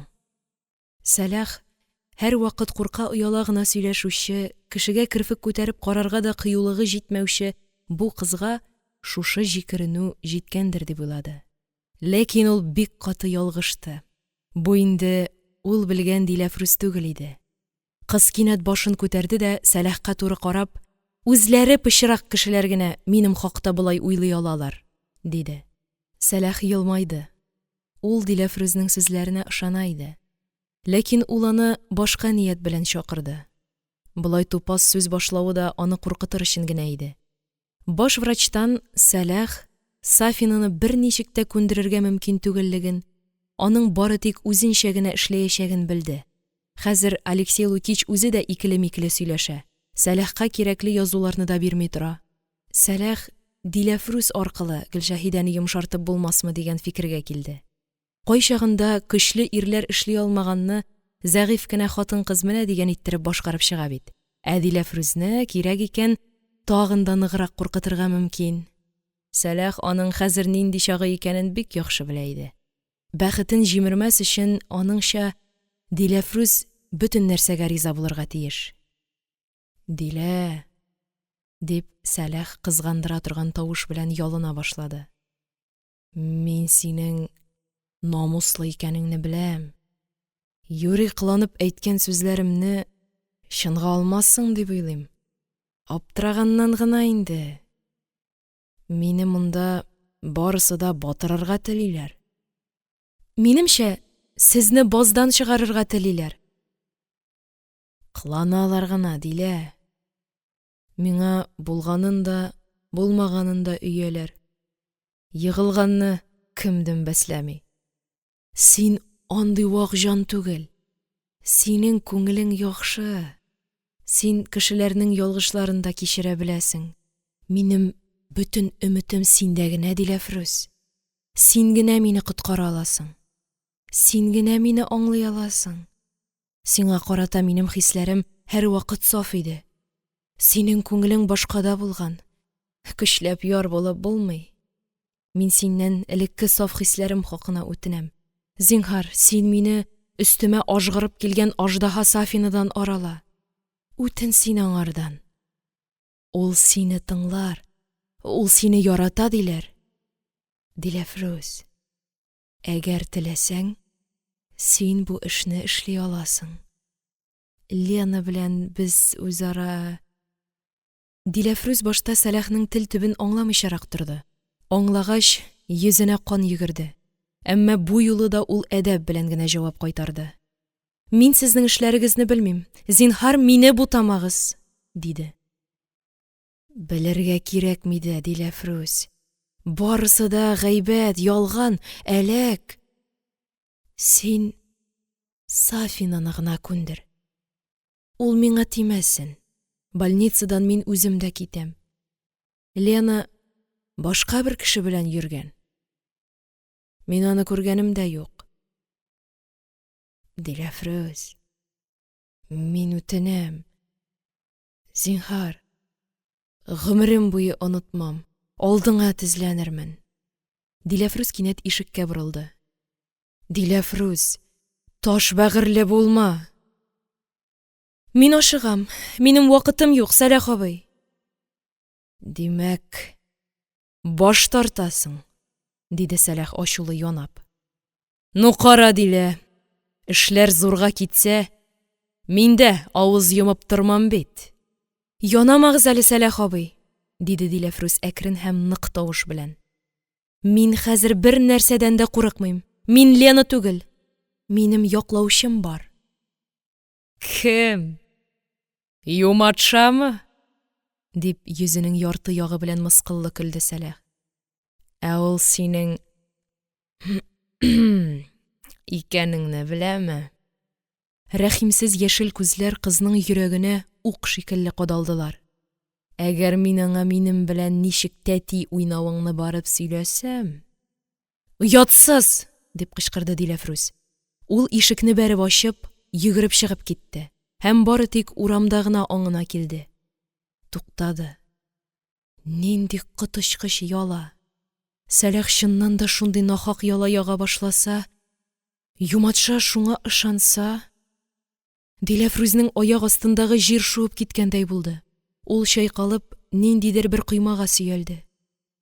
Сәлах, һәрвакыт курка-ояла гына сөйләшүче, кешегә керфек күтәреп карарга да кыюлыгы җитмәүче бу кызга шушы җикеренү җиткәндер дип уйлады. Ләкин ул бик каты ялгышты. Бу инде ул белгән Диләфрүз түгел иде. Кыз кинәт башын күтәрде дә Сәлахка туры карап, Үзләре пычрак кешеләр генә минем хакта болай уйлый алалар, диде. Сәлах елмайды. Ул Диләфрүзнең сүзләренә ышана иде. Ләкин ул аны башка ният белән чакырды. Болай тупас сүз башлавы да аны куркытыр өчен генә иде. Баш врачтан Сәлах Сафинаны берничек тә күндерергә мөмкин түгеллеген, аның бары тик үзенчә генә эшләячәген белде. Хәзер Алексей Лукич үзе дә икеле-микеле сөйләшә. Сәләхка кирәкле язуларны да бирми тора. Сәләх Диләфрүз аркылы Гөлшәһидәне йомшартып булмасмы дигән фикергә килде. Кайчагында көчле ирләр эшли алмаганны зәгыйфь кенә хатын-кыз менә дигән иттереп башкарып чыга бит. Ә Диләфрүзне, кирәк икән, тагын да ныграк куркытырга мөмкин. Сәләх аның хәзер нинди чагы икәнен бик яхшы белә иде. Бәхетен җимермәс өчен, аныңча, Диләфрүз бөтен нәрсәгә риза булырга тиеш. Дилә! – дип, Сәләх кызгандыра торган тавыш белән ялына башлады. – Мин синең намуслы икәнеңне беләм. Юри кыланып әйткән сүзләремне чынга алмассың дип уйлыйм. Аптыраганнан гына инде. Мине монда барысы да батырырга телиләр. Минемчә, сезне баздан чыгарырга телиләр. Кыланалар гына, Дилә. Миңа булганын да, булмаганын да өяләр. Егылганны кем дөмбәсләми. Син андый вак җан түгел, синең күңелең яхшы, син кешеләрнең ялгышларын да кичерә беләсең. Минем бөтен өметем синдә генә, Диләфрүз. Син генә мине коткара аласың, син генә мине аңлый аласың. Сиңа карата минем хисләрем һәрвакыт саф иде. Синең күңелең башкада булган. Көчләп яр булып булмый. Мин синнән элекке саф хисләрем хакына үтенәм. Зинһар, син мине өстемә ажгырып килгән аждаһа Сафинадан арала. Үтен син аңардан. Ул сине тыңлар, ул сине ярата, диләр. Диләфрүз, әгәр теләсәң, син бу эшне эшли аласың. Лена белән без үзара… Диләфрүз башта Сәләхнең тел төбен аңламыйчарак торды. Аңлагач, йөзенә кан йөгерде. Әмма бу юлы да ул әдәп белән генә җавап кайтарды. Мин сезнең эшләрегезне белмим. Зинһар, мине бутамагыз, диде. Белергә кирәкми дә, Диләфрүз. Барысы да гайбәт, ялган, әләк. Син Сафинаны гына күндер. Ул миңа тимәсен. Больницадан мин үзем дә китәм. Лена башка бер кеше белән йөргән. Мин аны күргәнем дә юк. Диләфрүз, мин үтенәм. Зинһар, гомерем буе онытмам, алдыңа тезләнермен. Диләфрүз кинәт ишеккә борылды. Диләфрүз, таш бәгырьле булма! Мин ашыгам, минем вакытым юк, Сәлах абый. Димәк, баш тартасың? диде Сәлах, ачулы янап. Ну, кара, Дилә, эшләр зурга китсә, мин дә авыз йомып тормам бит. Янамагыз әле, Сәлах абый, диде Диләфрүз әкрен һәм нык тавыш белән. Мин хәзер бернәрсәдән дә курыкмыйм. Мин Лена түгел. Минем яклаучым бар. Кем? Юматшамы? дип, йөзенең ярты ягы белән мыскыллы көлде Сәләх. Ә ул синең икәнеңне беләме? Рәхимсез яшел күзләр кызның йөрәгенә ук шикелле кадалдылар. Әгәр мин аңа минем белән ничек тәти уйнавыңны барып сөйләсәм… Оятсыз! – дип кычкырды Диләфрүз. Ул ишекне бәреп ачып, йөгереп чыгып китте һәм бары тик урамда гына аңына килде. Туктады. Нинди коточкыч яла! Сәләх чыннан да шундый нахак яла яга башласа, Юматша шуңа ышанса… Диләфрүзнең аяк астындагы җир шуып киткәндәй булды. Ул, чайкалып, ниндидер бер коймага сөялде.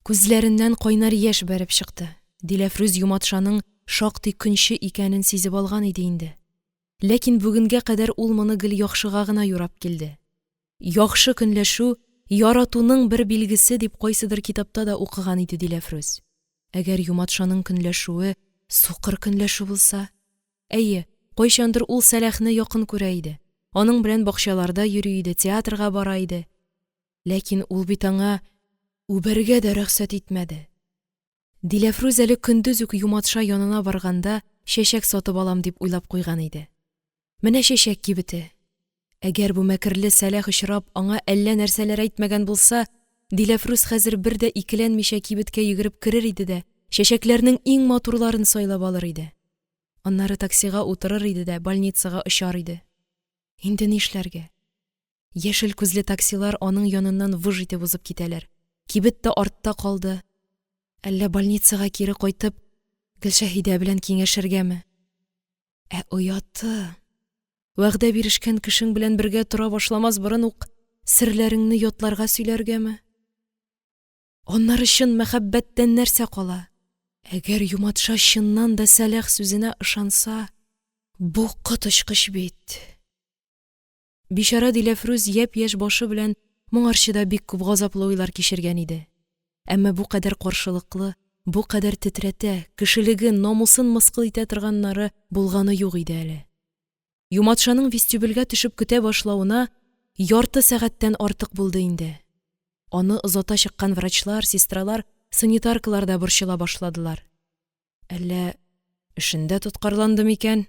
Күзләреннән кайнар яшь бәреп чыкты. Диләфрүз Юматшаның шактый көнче икәнен сизеп алган иде инде. Ләкин бүгенгә кадәр ул моны гел яхшыга гына юрап килде. Яхшы көнләшү яратуның бер билгесе дип кайсыдыр китапта да укыган иде Диләфрүз. Әгәр Юматшаның көнләшүе сукыр көнләшү булса? Әйе, кайчандыр ул Сәләхне якын күрә иде. Аның белән бакчаларда йөри иде, театрга бара иде. Ләкин ул бит аңа үбәргә дә рөхсәт итмәде. Диләфрүз әле көндез үк Юматша янына барганда чәчәк сатып алам дип уйлап куйган иде. Менә чәчәк кибете. Әгәр бу мәкерле Сәләх очрап, аңа әллә нәрсәләр әйтмәгән булса, Диләфрүз хәзер бер дә икеләнмичә кибеткә йөгереп керер иде дә чәчәкләрнең иң матурларын сайлап алыр иде. Аннары таксига утырыр иде дә больницага очар иде. Инде нишләргә? Яшел күзле таксилар аның яныннан выж итеп узып китәләр, кибет тә артта калды. Әллә больницага кире кайтып, Гөлшәһидә белән киңәшергәме? Ә ояты! Вәгъдә бирешкән кешең белән бергә тора башламас борын ук серләреңне ятларга сөйләргәме? Аннары чын мәхәббәттән нәрсә кала? Әгәр Юматша чыннан да Сәләх сүзенә ышанса, бу коточкыч бит! Бичара Диләфрүз япь-яшь башы белән моңарчы да бик күп газаплы уйлар кичергән иде. Әмма бу кадәр каршылыклы, бу кадәр тетрәтә, кешелеген, намусын мыскыл итә торганнары булганы юк иде әле. Юматшаның вестибюльгә төшеп көтә башлавына ярты сәгатьтән артык булды инде. Аны озата чыккан врачлар, сестралар, санитаркалар да борчыла башладылар. Әллә эшендә тоткарланды микән?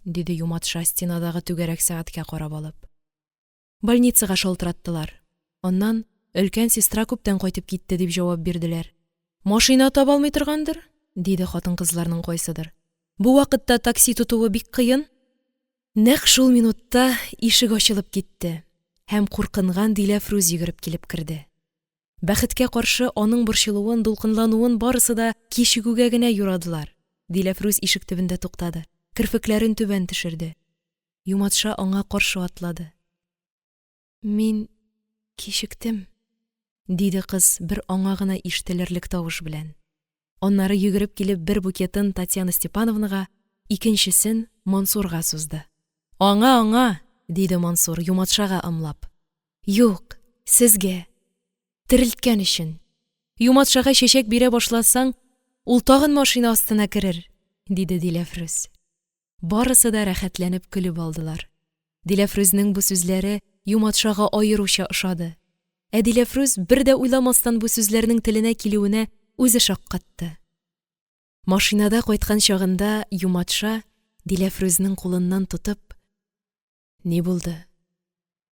диде Юматша, стенадагы түгәрәк сәгатькә карап алып. Больницага шалтыраттылар. Аннан, өлкән сестра күптән кайтып китте, дип җавап бирделәр. Машина таба алмый торгандыр, диде хатын-кызларның кайсыдыр. Бу вакытта такси тотуы бик кыен. Нәкъ шул минутта ишек ачылып китте һәм куркынган Диләфрүз йөгереп килеп керде. Бәхеткә каршы, аның борчылуын, дулкынлануын барысы да кичегүгә генә юрадылар. Диләфрүз ишек төбендә туктады, керфекләрен түбән төшерде. Юматша аңа каршы атлады. Мин кичектем, диде кыз бер аңа гына ишетелерлек тавыш белән. Аннары йөгереп килеп бер букетын Татьяна Степановнага, икенчесен Мансурга сузды. Аңа, аңа, диде Мансур, Юматшага ымлап. Юк, сезгә. Терелткән өчен. Юматшага чәчәк бирә башласаң, ул тагын машина астына керер, диде Диләфрүз. Барысы да рәхәтләнеп көлеп алдылар. Диләфрүзнең бу сүзләре Юматшага аеруча ошады. Ә Диләфрүз бер дә уйламастан бу сүзләрнең теленә килүенә үзе шаккатты. Машинада кайткан чагында Юматша Диләфрүзнең кулыннан тотып, Ни булды?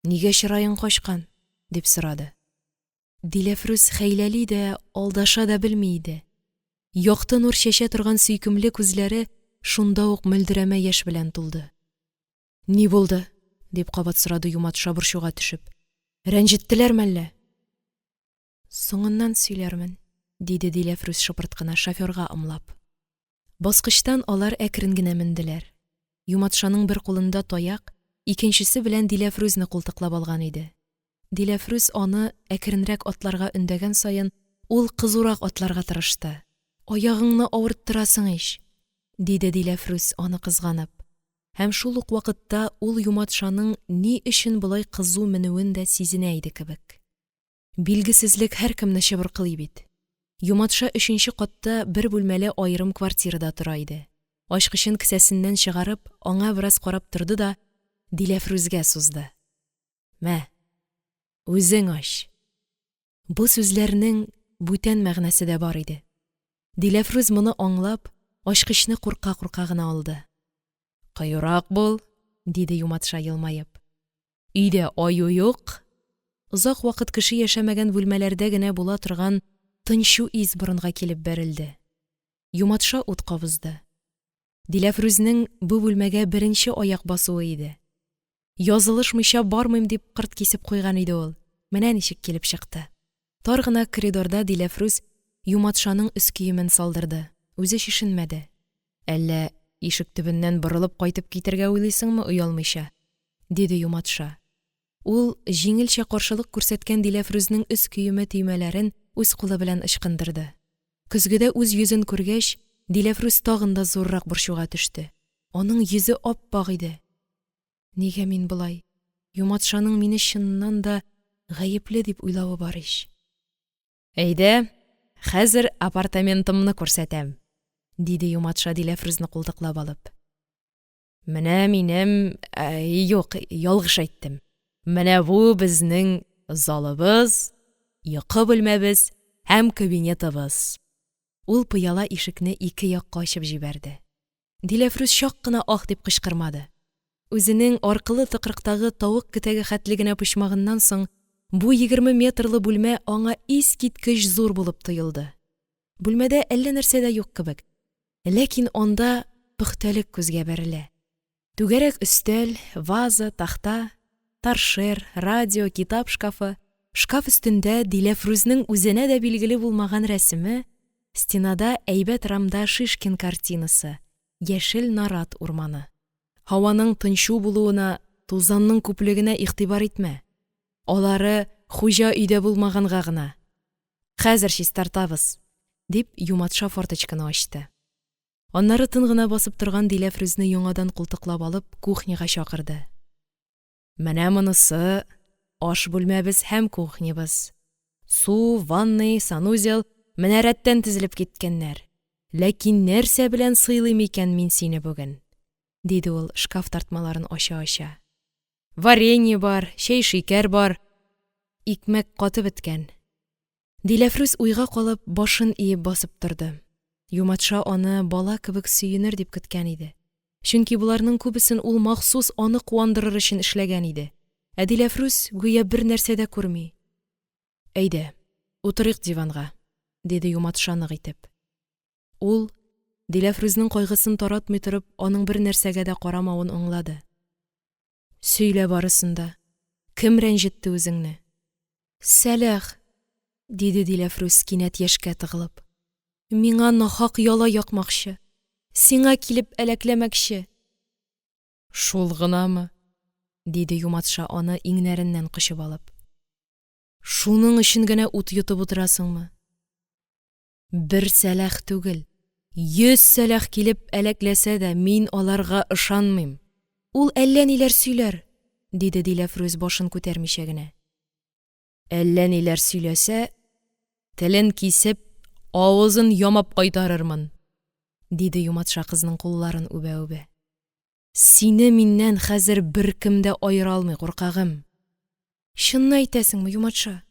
Нигә чыраең качкан? дип сорады. Диләфрүз хәйләли дә, алдаша да белми иде. Якты нур чәчә торган сөйкемле күзләре шунда ук мөлдерәмә яшь белән тулды. Ни булды? дип кабат сорады Юматша борчуга төшеп. Рәнҗеттеләр мәллә? Соңыннан сөйләрмен, диде Диләфрүз шыпырт кына, шофёрга ымлап. Баскычтан алар әкрен генә менделәр. Юматшаның бер кулында таяк, икенчесе белән Диләфрүзне култыклап алган иде. Диләфрүз аны әкренрәк атларга өндәгән саен, ул кызурак атларга тырышты. Аягыңны авырттырасың ич, диде Диләфрүз, аны кызганып. Һәм шул ук вакытта ул Юматшаның ни өчен болай кызу менүен дә сизенә иде кебек. Билгесезлек һәркемне чыбыркылый бит. Юматша өченче катта бер бүлмәле аерым квартирада тора иде. Ачкычын кесәсеннән чыгарып, аңа бераз карап торды да Диләфрүзгә сузды. Мә, үзең ач. Бу сүзләрнең бүтән мәгънәсе дә бар иде. Диләфрүз моны аңлап, ачкычны курка-курка гына алды. Кыюрак бул, диде Юматша елмаеп. Өйдә аю юк. Озак вакыт кеше яшәмәгән бүлмәләрдә генә була торган тынчу ис борынга килеп бәрелде. Юматша ут кабызды. Диләфрүзнең бу бүлмәгә беренче аяк басуы иде. Язылышмыйча бармыйм дип кырт кисеп куйган иде ул. Менә ничек килеп чыкты. Тар гына коридорда Диләфрүз Юматшаның өс киемен салдырды, үзе чишенмәде. Әллә ишек төбеннән борылып кайтып китәргә уйлыйсыңмы оялмыйча? диде Юматша. Ул җиңелчә каршылык күрсәткән Диләфрүзнең өс киеме төймәләрен үз кулы белән ычкындырды. Көзгедә үз йөзен күргәч, Диләфрүз тагын да зуррак борчуга төште. Аның йөзе ап-ак иде. Нигә мин болай? Юматшаның мине чыннан да гаепле дип уйлавы бар ич. Әйдә, хәзер апартаментымны күрсәтәм, диде Юматша Диләфрүзне култыклап алып. Менә минем, ә, юк, ялгыш әйттем. Менә бу безнең залыбыз, йокы бүлмәбез һәм кабинетыбыз. Ул пыяла ишекне ике якка ачып җибәрде. Диләфрүз чак кына ах дип кычкырмады. Үзенең аркылы тыкрыктагы тавык кетәге хәтле генә почмагыннан соң бу 20 метрлы бүлмә аңа искиткеч зур булып тоелды. Бүлмәдә әллә нәрсә дә юк кебек, ләкин анда пөхтәлек күзгә бәрелә. Түгәрәк өстәл, ваза, такта, торшер, радио, китап шкафы, шкаф өстендә Диләфрүзнең үзенә дә билгеле булмаган рәсеме, стенада әйбәт рамда Шишкин картинасы, яшел нарат урманы. Һаваның тынчу булуына, тузанның күплегенә игътибар итмә. Алары хуҗа өйдә булмаганга гына. Хәзер чистартабыз, дип, Юматша форточканы ачты. Аннары тын гына басып торган Диләфрүзне яңадан култыклап алып, кухняга чакырды. Менә монысы аш бүлмәбез һәм кухнябыз. Су, ванный, санузел менә рәттән тезелеп киткәннәр. Ләкин нәрсә белән сыйлыйм икән мин сине бүген? диде ул, шкаф тартмаларын ача-ача. Варенье бар, чәй-шикәр бар. Икмәк катып беткән. Диләфрүз уйга калып, башын иеп басып торды. Юматша аны бала кебек сөенер дип көткән иде. Чөнки боларның күбесен ул махсус аны куандырыр өчен эшләгән иде. Ә Диләфрүз гүя бернәрсә дә күрми. Әйдә, утырыйк диванга, диде Юматша нык итеп. Ул, Диләфрүзнең кайгысын таратмый торып, аның бернәрсәгә дә карамавын аңлады. Сөйлә барысын да. Кем рәнҗетте үзеңне? Сәлах, диде Диләфрүз, кинәт яшькә тыгылып. Миңа нахак яла якмакчы. Сиңа килеп әләкләмәкче. Шул гынамы? диде Юматша, аны иңнәреннән кочып алып. Шуның өчен генә ут йотып утырасыңмы? Бер Сәлах түгел, 100 Сәлах килеп әләкләсә дә, мин аларга ышанмыйм. Ул әллә ниләр сөйләр, диде Диләфрүз, башын күтәрмичә генә. Әллә ниләр сөйләсә, телен кисеп, авызын ямап кайтарырмын, диде Юматша, кызның кулларын үбә-үбә. Сине миннән хәзер беркем дә аера алмый, куркагым. Чынны әйтәсеңме, Юматша?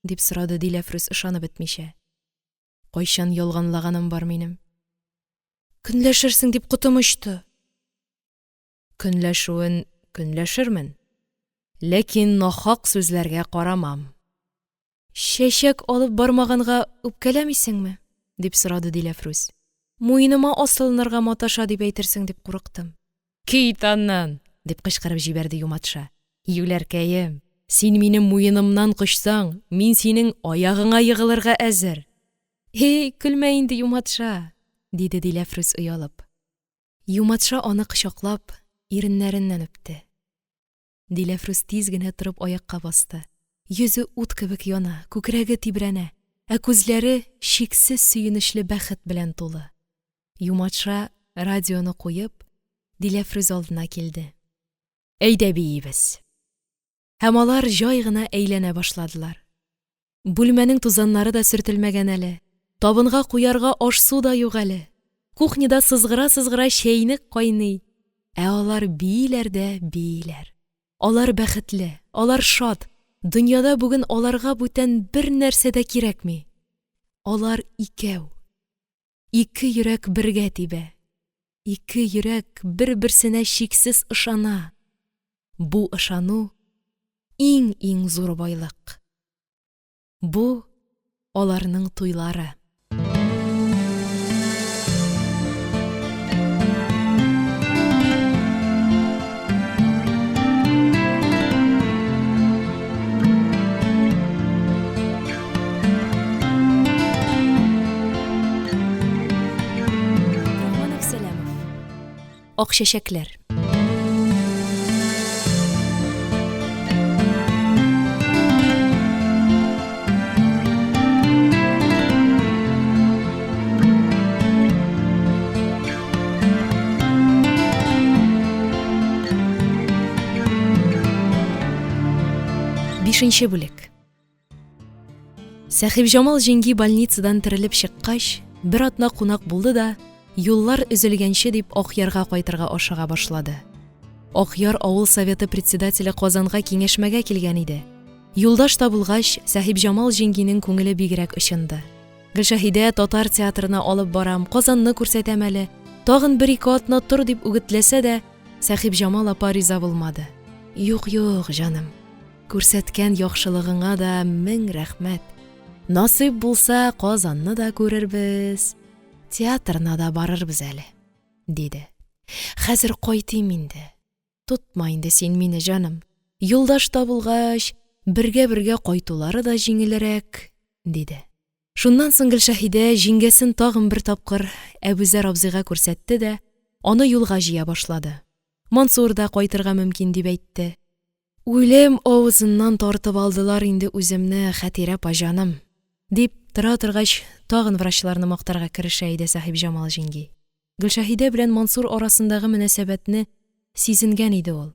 дип сорады Диләфрүз, ышанып бетмичә. Кайчан ялганлаганым бар минем? Көнләшерсең дип котым очты. Көнләшүен көнләшермен, ләкин нахак сүзләргә карамам. Чәчәк алып бармаганга үпкәләмисеңме? дип сорады Диләфрүз. Муеныма асылынырга маташа дип әйтерсең дип курыктым. Кит аннан! дип кычкырып җибәрде Юматша. Юләркәем, син минем муенымнан кочсаң, мин синең аягыңа егылырга әзер. Һи, көлмә инде, Юматша, диде Диләфрүз оялып. Юматша аны кочаклап, иреннәреннән үпте. Диләфрүз тиз генә торып аякка басты. Йөзе ут кебек яна, күкрәге тибрәнә, ә күзләре чиксез сөенечле бәхет белән тулы. Юматша, радионы куеп, Диләфрүз алдына килде. Әйдә биибез! Һәм алар җай гына әйләнә башладылар. Бүлмәнең тузаннары да сөртелмәгән әле, табынга куярга аш-су да юк әле. Кухняда сызгыра-сызгыра чәйнек кайный. Ә алар бииләр дә бииләр. Алар бәхетле, алар шат, дөньяда бүген аларга бүтән бернәрсә дә кирәкми. Алар икәү. Ике йөрәк бергә тибә. Ике йөрәк бер-берсенә чиксез ышана. Бу ышану, иң-иң зур байлык. Бу, аларның туйлары. Рахман Әпсәләмов. Ак чәчәкләр. Бишенче бүлек. Сәхибҗамал җиңги больницадан терелеп чыккач, бер атна кунак булды да, юллар өзелгәнче дип Акъярга кайтырга ашыга башлады. Акъяр авыл советы председателе Казанга киңәшмәгә килгән иде. Юлдаш табылгач, Сәхибҗамал җиңгинең күңеле бигрәк очынды. Гөлшәһидә татар театрына алып барам, Казанны күрсәтәм әле, тагын бер-ике атна тор дип үгетләсә дә, Сәхипҗамал апа риза булмады. Юк, юк, җаным, күрсәткән яхшылыгыңа да мең рәхмәт. Насыйп булса, Казанны да күрербез, театрына да барырбыз әле, диде. Хәзер кайтыйм инде. Тотма инде син мине, җаным, юлдаш табылгач, бергә-бергә кайтулары да җиңелрәк, диде. Шуннан соң Гөлшәһидә җиңгәсен тагын бер тапкыр Әбүзәр абзыйга күрсәтте дә аны юлга җыя башлады. Мансур да кайтырга мөмкин дип әйтте. Үлем авызыннан тартып алдылар инде үземне, Хәтирә апа җаным, дип, тора торгач, тагын врачларны мактарга керешә иде Сәхипҗамал җиңги. Гөлшәһидә белән Мансур арасындагы мөнәсәбәтне сизенгән иде ул.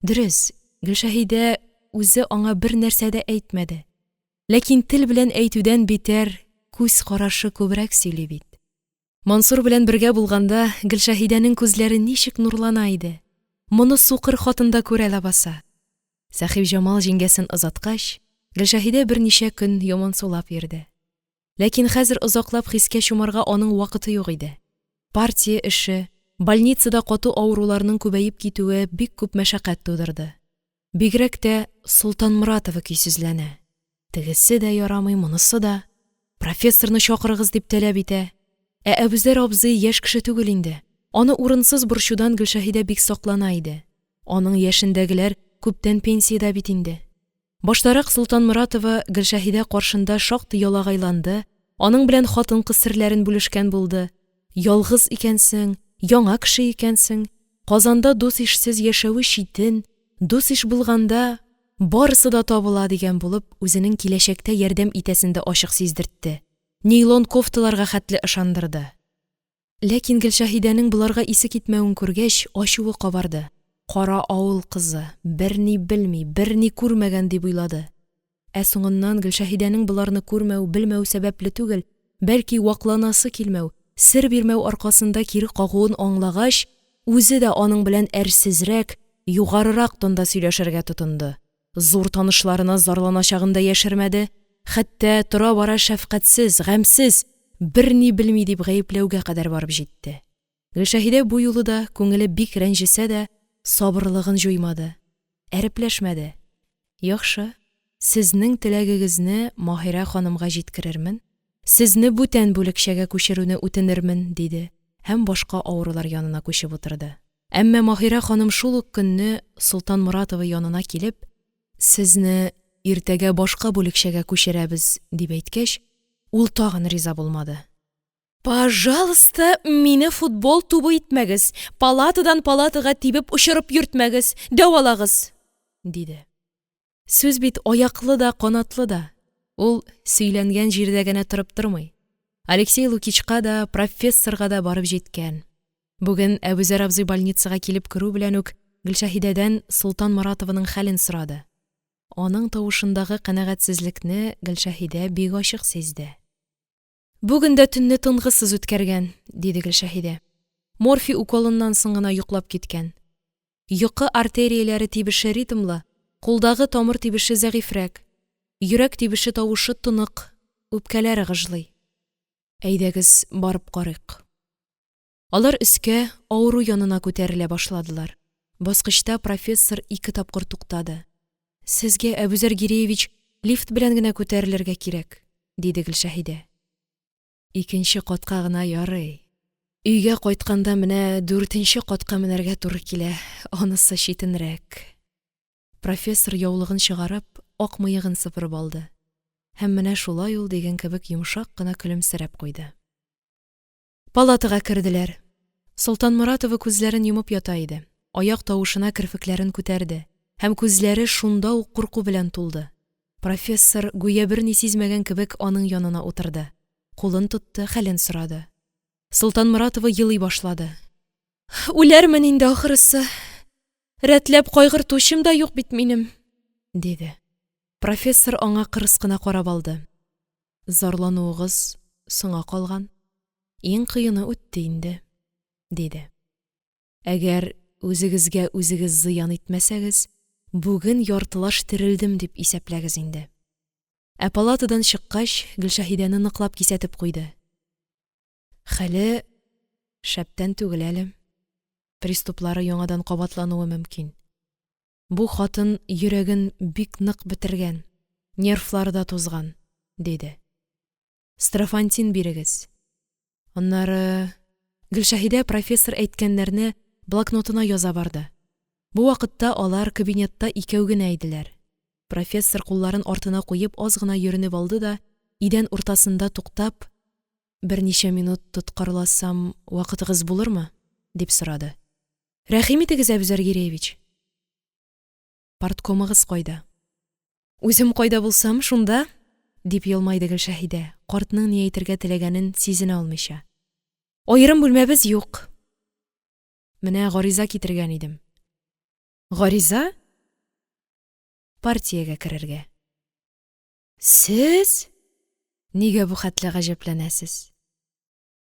Дөрес, Гөлшәһидә үзе аңа бернәрсә дә әйтмәде. Ләкин тел белән әйтүдән битәр күз карашы күбрәк сөйли бит. Мансур белән бергә булганда, Гөлшәһидәнең күзләре ничек нурлана иде. Моны сукыр хатын да күрә ләбаса. Сәхипҗамал җиңгәсен озаткач, Гөлшәһидә берничә көн ямансулап йөрде. Ләкин хәзер озаклап хискә чумарга аның вакыты юк иде. Партия эше, больницада каты авыруларның күбәеп китүе бик күп мәшәкать тудырды. Бигрәк тә Солтанморатова көйсезләнә. Тегесе дә ярамый, монысы да. Профессорны чакырыгыз дип таләп итә. Ә Әбүзәр абзый яшь кеше түгел инде. Аны урынсыз борчудан Гөлшәһидә бик саклана иде. Аның яшендәгеләр күптән пенсиядә бит инде. Баштарак Солтанморатова Гөлшәһидә каршында шактый ялагайланды, аның белән хатын-кыз серләрен бүлешкән булды. Ялгыз икәнсең, яңа кеше икәнсең, Казанда дус-ишсез яшәве читен, дус-иш булганда, барысы да табыла, дигән булып, үзенең киләчәктә ярдәм итәсен дә ачык сиздертте, нейлон кофталарга хәтле ышандырды. Ләкин Гөлшәһидәнең боларга исе китмәвен күргәч, ачуы кабарды. Кара авыл кызы, берни белми, берни күрмәгән, дип уйлады. Ә соңыннан Гөлшәһидәнең боларны күрмәү, белмәү сәбәпле түгел, бәлки вакланасы килмәү, сер бирмәү аркасында кире кагуын аңлагач, үзе дә аның белән әрсезрәк, югарырак тонда сөйләшергә тотынды, зур танышларына зарланачагын да яшермәде, хәтта тора-бара шәфкатьсез, гамьсез, берни белми дип гаепләүгә кадәр барып җитте. Гөлшәһидә бу юлы да, күңеле бик рәнҗесә дә, сабырлыгын җуймады, әрепләшмәде. Яхшы, сезнең теләгегезне Маһирә ханымга җиткерермен, сезне бүтән бүлекчәгә күчерүне үтенермен, диде һәм башка авырулар янына күчеп утырды. Әмма Маһирә ханым шул ук көнне Солтанморатова янына килеп, Сезне иртәгә башка бүлекчәгә күчерәбез, дип әйткәч, ул тагын риза булмады. Пажалыста, мине футбол тубы итмәгез, палатадан палатага тибеп очырып йөртмәгез, дәвалагыз! – диде. Сүз бит аяклы да, канатлы да. Ул сөйләнгән җирдә генә торып тормый. Алексей Лукичка да, профессорга да барып җиткән. Бүген Әбүзәр абзый больницага килеп керү белән үк Гөлшәһидәдән Солтанморатованың хәлен сорады. Аның тавышындагы канәгатьсезлекне Гөлшәһидә бик ачык сизде. Бүген дә төнне тынгысыз үткәргән, диде Гөлшәһидә. Морфий уколыннан соң гына йоклап киткән. Йокы артерияләре тибеше ритмлы, кулдагы тамыр тибеше зәгыйфьрәк. Йөрәк тибеше тавышы тонык, үпкәләре гыжлый. Әйдәгез, барып карыйк. Алар өскә, авыру янына күтәрелә башладылар. Баскычта профессор ике тапкыр туктады. Сезгә, Әбүзәр Гиреевич, лифт белән генә күтәрелергә кирәк, диде Гөлшәһидә. Икенче катка гына ярый. Өйгә кайтканда менә дүртенче катка менәргә туры килә, анысы читенрәк. Профессор яулыгын чыгарып, ак мыегын сыпырып алды. Һәм менә шулай ул дигән кебек йомшак кына көлемсерәп куйды. Палатага керделәр. Солтанморатова күзләрен йомып ята иде. Аяк тавышына керфекләрен күтәрде һәм күзләре шунда ук курку белән тулды. Профессор, гүя берни сизмәгән кебек, аның янына утырды. Кулын тотты, хәлен сорады. Солтанморатова елый башлады. Үләрмен инде, ахрысы. Рәтләп кайгыртучым да юк бит минем, диде. Профессор аңа кырыс кына карап алды. Зарлануыгыз соңа калган. Иң кыены үтте инде, диде. Әгәр үзегезгә үзегез зыян итмәсәгез, бүген яртылаш терелдем дип исәпләгез инде. Ә палатадан чыккач, Гөлшәһидәне ныклап кисәтеп куйды. Хәле шәптән түгел әле. Приступлары яңадан кабатлануы мөмкин. Бу хатын йөрәген бик нык бетергән, нервлары да тузган, диде. Строфантин бирегез. Аннары… Гөлшәһидә профессор әйткәннәрне блокнотына яза барды. Бу вакытта алар кабинетта икәү генә иделәр. Профессор, кулларын артына куеп, аз гына йөренеп алды да, идән уртасында туктап: – Берничә минут тоткарласам, вакытыгыз булырмы? – дип сорады. – Рәхим итегез, Әбүзәр Гиреевич! Парткомыгыз кайда? Үзем кайда булсам, шунда, – дип елмайды Гөлшәһидә, картның ни әйтергә теләгәнен сизенә алмыйча. – Аерым бүлмәбез юк. Менә гариза китергән идем. Гариза? Партиягә керергә. Сез? Нигә бу хәтле гаҗәпләнәсез?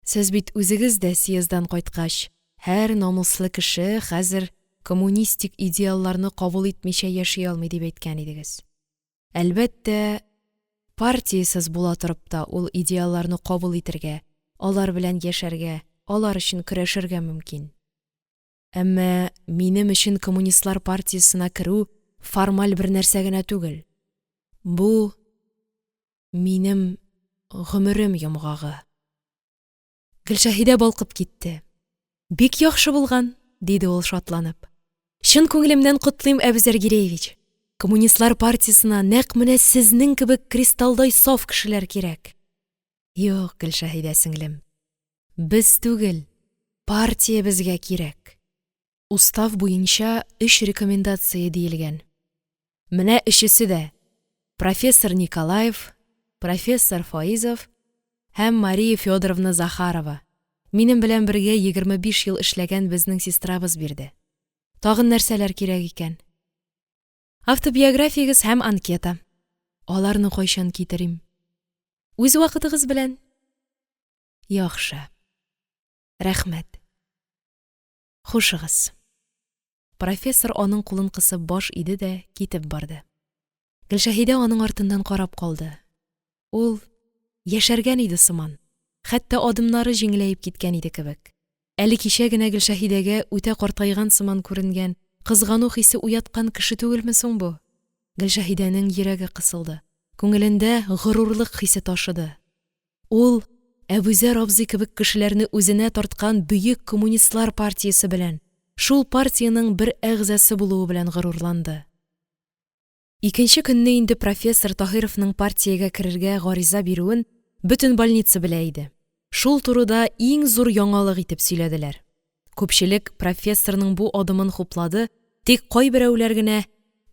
Сез бит үзегез дә съезддан кайткач, һәр намуслы кеше хәзер коммунистик идеалларны кабул итмичә яши алмый, дип әйткән идегез. Әлбәттә, партиясез була торып та, ул идеалларны кабул итәргә, алар белән яшәргә, алар өчен көрәшергә мөмкин. Әмма минем өчен коммунистлар партиясенә керү формаль бер нәрсә генә түгел. Бу – минем гомерем йомгагы. Гөлшәһидә балкып китте. – Бик яхшы булган! – диде ул, шатланып. – Чын күңелемнән котлыйм, Әбүзәр Гиреевич! Коммунистлар партиясенә нәкъ менә сезнең кебек кристаллдай саф кешеләр кирәк. Юк, Гөлшәһидә сеңлем, без түгел, партия безгә кирәк. Устав буенча өч рекомендация диелгән. Менә өчесе дә: профессор Николаев, профессор Фаизов һәм Мария Фёдоровна Захарова – минем белән бергә 25 ел эшләгән безнең сестрабыз бирде. Тагын нәрсәләр кирәк икән? Автобиографиягез һәм анкета. Аларны кайчан китерим? Үз вакытыгыз белән. Яхшы. Рәхмәт. Хушыгыз. Профессор аның кулын кысып баш иде дә китеп барды. Гөлшәһидә аның артыннан карап калды. Ул яшәргән иде сыман, хәтта адымнары җиңеләеп киткән иде кебек. Әле кичә генә Гөлшәһидәгә үтә картайган сыман күренгән, кызгану хисе уяткан кеше түгелме соң бу? Гөлшәһидәнең йөрәге кысылды, күңелендә горурлык хисе ташыды. Ул Әбүзәр абзый кебек кешеләрне үзенә тарткан бөек коммунистлар партиясе белән, шул партиянең бер әгъзасы булуы белән горурланды. Икенче көнне инде профессор Таһировның партиягә керергә гариза бирүен бөтен больница белә иде. Шул турыда иң зур яңалык итеп сөйләделәр. Күпчелек профессорның бу адымын хуплады, тик кайберәүләр генә,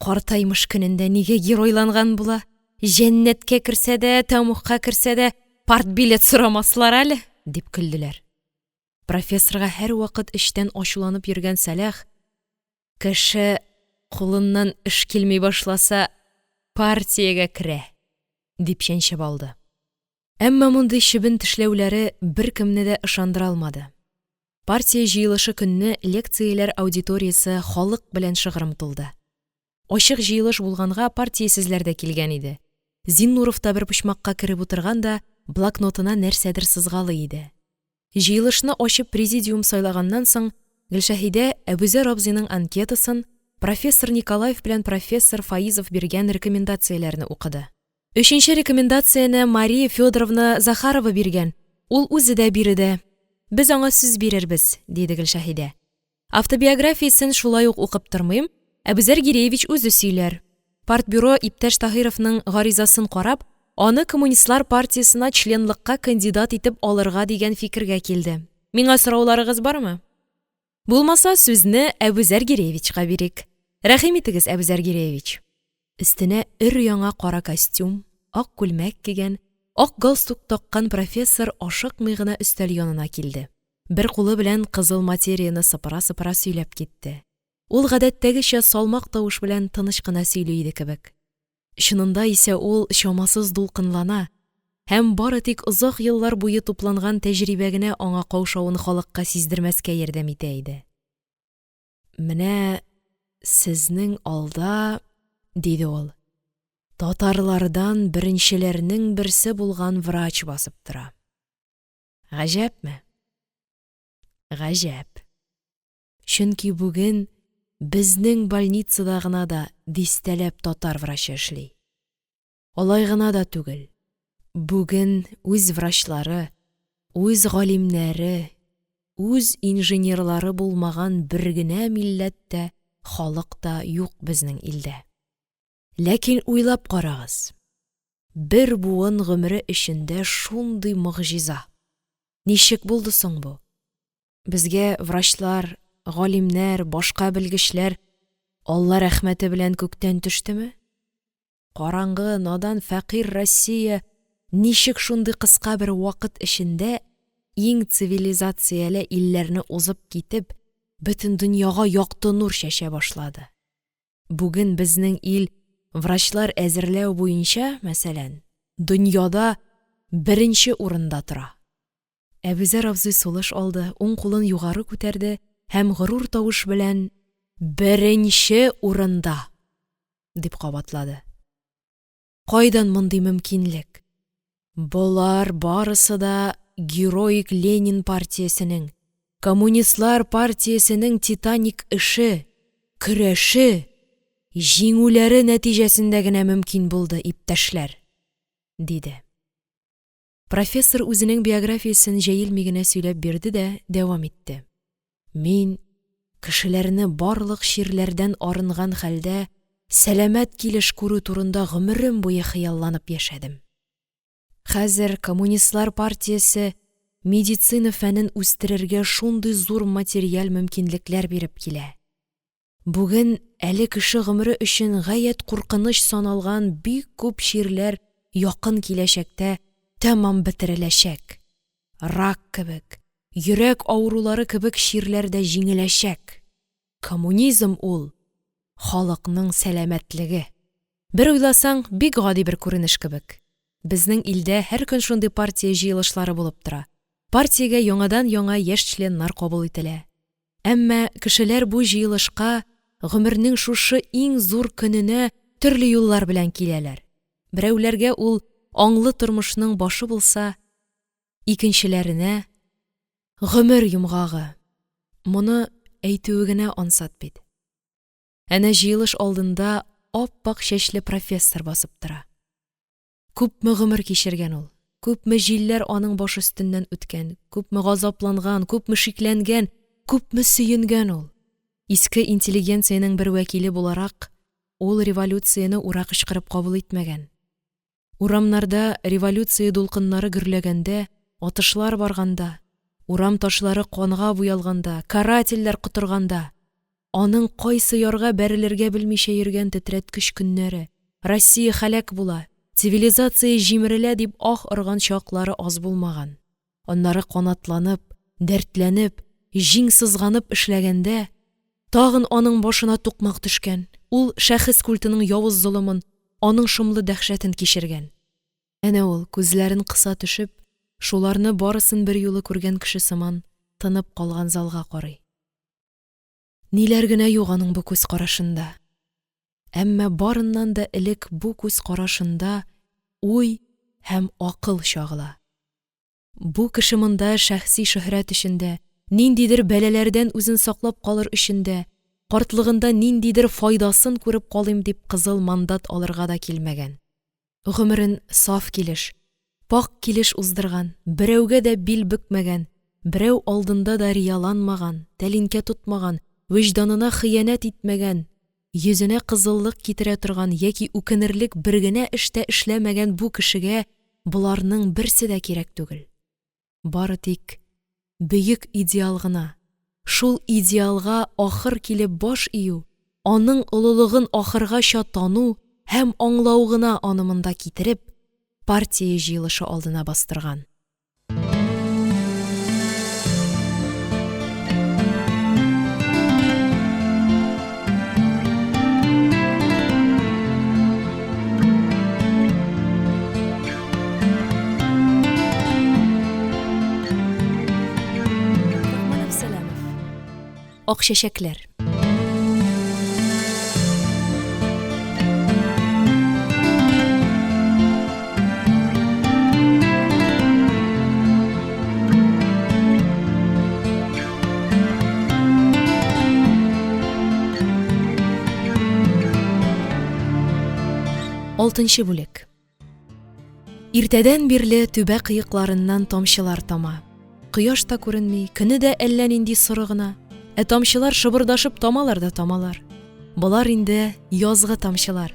картаймыш көнендә нигә геройланган була, җәннәткә керсә дә, тәмугка керсә дә, партбилет сорамаслар әле, дип көлделәр. Профессорга һәрвакыт эчтән ачуланып йөргән Сәләх, кеше кулыннан эш килми башласа, партиягә керә, дип чәнчеп алды. Әмма мондый чебен тешләүләре беркемне дә ышандыра алмады. Партия җыелышы көнне лекцияләр аудиториясе халык белән шыгрым тулды. Ачык җыелыш булганга партиясезләр дә килгән иде. Зиннуров та бер почмакка кереп утырган да блокнотына нәрсәдер сызгалый иде. Җыелышны ачып президиум сайлаганнан соң, Гөлшәһидә Әбүзәр абзыйның анкетасын, профессор Николаев белән профессор Фаизов биргән рекомендацияләрне укыды. Өченче рекомендацияне Мария Фёдоровна Захарова биргән, ул үзе дә биредә. Без аңа сүз бирербез, диде Гөлшәһидә. Автобиографиясен шулай ук укып тормыйм, Әбүзәр Гиреевич үзе сөйләр. Партбюро иптәш Таһировның гаризасын карап, аны коммунистлар партиясенә членлыкка кандидат итеп алырга дигән фикергә килде. Миңа сорауларыгыз бармы? Булмаса, сүзне Әбүзәр Гиреевичка бирик. Рәхим итегез, Әбүзәр Гиреевич. Өстенә өр-яңа кара костюм, ак күлмәк кигән, ак галстук таккан профессор ашыкмый гына өстәл янына килде. Бер кулы белән кызыл материяне сыпыра-сыпыра сөйләп китте. Ул гадәттәгечә салмак тавыш белән тыныч кына сөйли иде кебек. Чынында исә ул чамасыз дулкынлана һәм бары тик озак еллар буе тупланган тәҗрибә генә аңа каушавын халыкка сиздермәскә ярдәм итә иде. Менә сезнең алда, диде ул, татарлардан беренчеләрнең берсе булган врач басып тора. Гаҗәпме? Гаҗәп. Чөнки бүген безнең больницада гына да дистәләп татар врачы эшли. Алай гына да түгел, бүген үз врачлары, үз галимнәре, үз инженерлары булмаган бер генә милләт тә, халык та юк безнең илдә. Ләкин уйлап карагыз: бер буын гомере эчендә шундый могҗиза! Ничек булды соң бу? Безгә врачлар, галимнәр, башка белгечләр Алла рәхмәте белән күктән төштеме? Караңгы, надан, фәкыйрь Россия ничек шундый кыска бер вакыт эчендә иң цивилизацияле илләрне узып китеп, бөтен дөньяга якты нур чәчә башлады? Бүген безнең ил врачлар әзерләү буенча, мәсәлән, дөньяда беренче урында тора. Әбүзәр абзый сулыш алды, уң кулын югары күтәрде һәм горур тавыш белән: «Беренче урында!» – дип кабатлады. Кайдан мондый мөмкинлек? Болар барысы да героик Ленин партиясенең, коммунистлар партиясенең титаник эше, көрәше, җиңүләре нәтиҗәсендә генә мөмкин булды, иптәшләр, – диде. Профессор үзенең биографиясен җәелми генә сөйләп бирде дә дәвам итте. Мин кешеләрне барлык чирләрдән арынган хәлдә, сәламәт килеш күрү турында гомерем буе хыялланып яшәдем. Хәзер коммунистлар партиясе медицина фәнен үстерергә шундый зур материаль мөмкинлекләр биреп килә. Бүген әле кеше гомере өчен гаять куркыныч саналган бик күп чирләр якын киләчәктә тәмам бетереләчәк. Рак кебек, йөрәк авырулары кебек чирләр дә җиңеләчәк. Коммунизм ул – халыкның сәламәтлеге. Бер уйласаң, бик гади бер күренеш кебек. Безнең илдә һәр көн шундый партия җыелышлары булып тора. Партиягә яңадан-яңа яшь членнар кабул ителә. Әмма кешеләр бу җыелышка гомернең шушы иң зур көненә төрле юллар белән киләләр. Берәүләргә ул аңлы тормышның башы булса, икенчеләренә – гомер йомгагы. Моны әйтүе генә ансат бит. Әнә җыелыш алдында ап-ак чәчле профессор басып тора. Күпме гомер кичергән ул, күпме җилләр аның баш өстеннән үткән, күпме газапланган, күпме шикләнгән, күпме сөенгән ул! Иске интеллигенциянең бер вәкиле буларак, ул революцияне ура кычкырып кабул итмәгән. Урамнарда революция дулкыннары гөрләгәндә, атышлар барганда, урам ташлары канга буялганда, карательләр котырганда, аның кайсы ярга бәрелергә белмичә йөргән тетрәткеч көннәре, Россия һәлак була, цивилизация җимерелә дип аһ орган чаклары аз булмаган. Аннары канатланып, дәртләнеп, җиң сызганып эшләгәндә, тагын аның башына тукмак төшкән, ул шәхес культының явыз золымын, аның шомлы дәһшәтен кичергән. Әнә ул, күзләрен кыса төшеп, шуларны барысын берьюлы күргән кеше сыман, тынып калган залга карый. Ниләр генә юк аның бу күз карашында. Әмма барыннан да элек бу күз карашында уй һәм акыл чагыла. Бу кеше монда шәхси шөһрәт өчен дә, ниндидер бәлаләрдән үзен саклап калыр өчен дә, картлыгында ниндидер файдасын күреп калыйм дип кызыл мандат алырга да килмәгән. Гомерен саф килеш, пакь килеш уздырган, берәүгә дә бил бөкмәгән, берәү алдында да рияланмаган, тәлинкә тотмаган, вөҗданына хыянәт итмәгән, йөзенә кызыллык китерә торган яки үкенерлек бер генә эш тә эшләмәгән бу кешегә боларның берсе дә кирәк түгел. Бары тик бөек идеал гына, шул идеалга ахыр килеп баш ию, аның олылыгын ахыргача тану һәм аңлау гына аны монда китереп, партия җыелышы алдына бастырган. Габдрахман Әпсәләмов. Ак чәчәкләр. Алтынчы бүлек. Иртәдән бирле түбә кыекларыннан тамчылар тама. Кояш та күренми, көне дә әллә нинди соры гына. Ә тамчылар шыбырдашып тамалар да тамалар. Болар инде язгы тамчылар.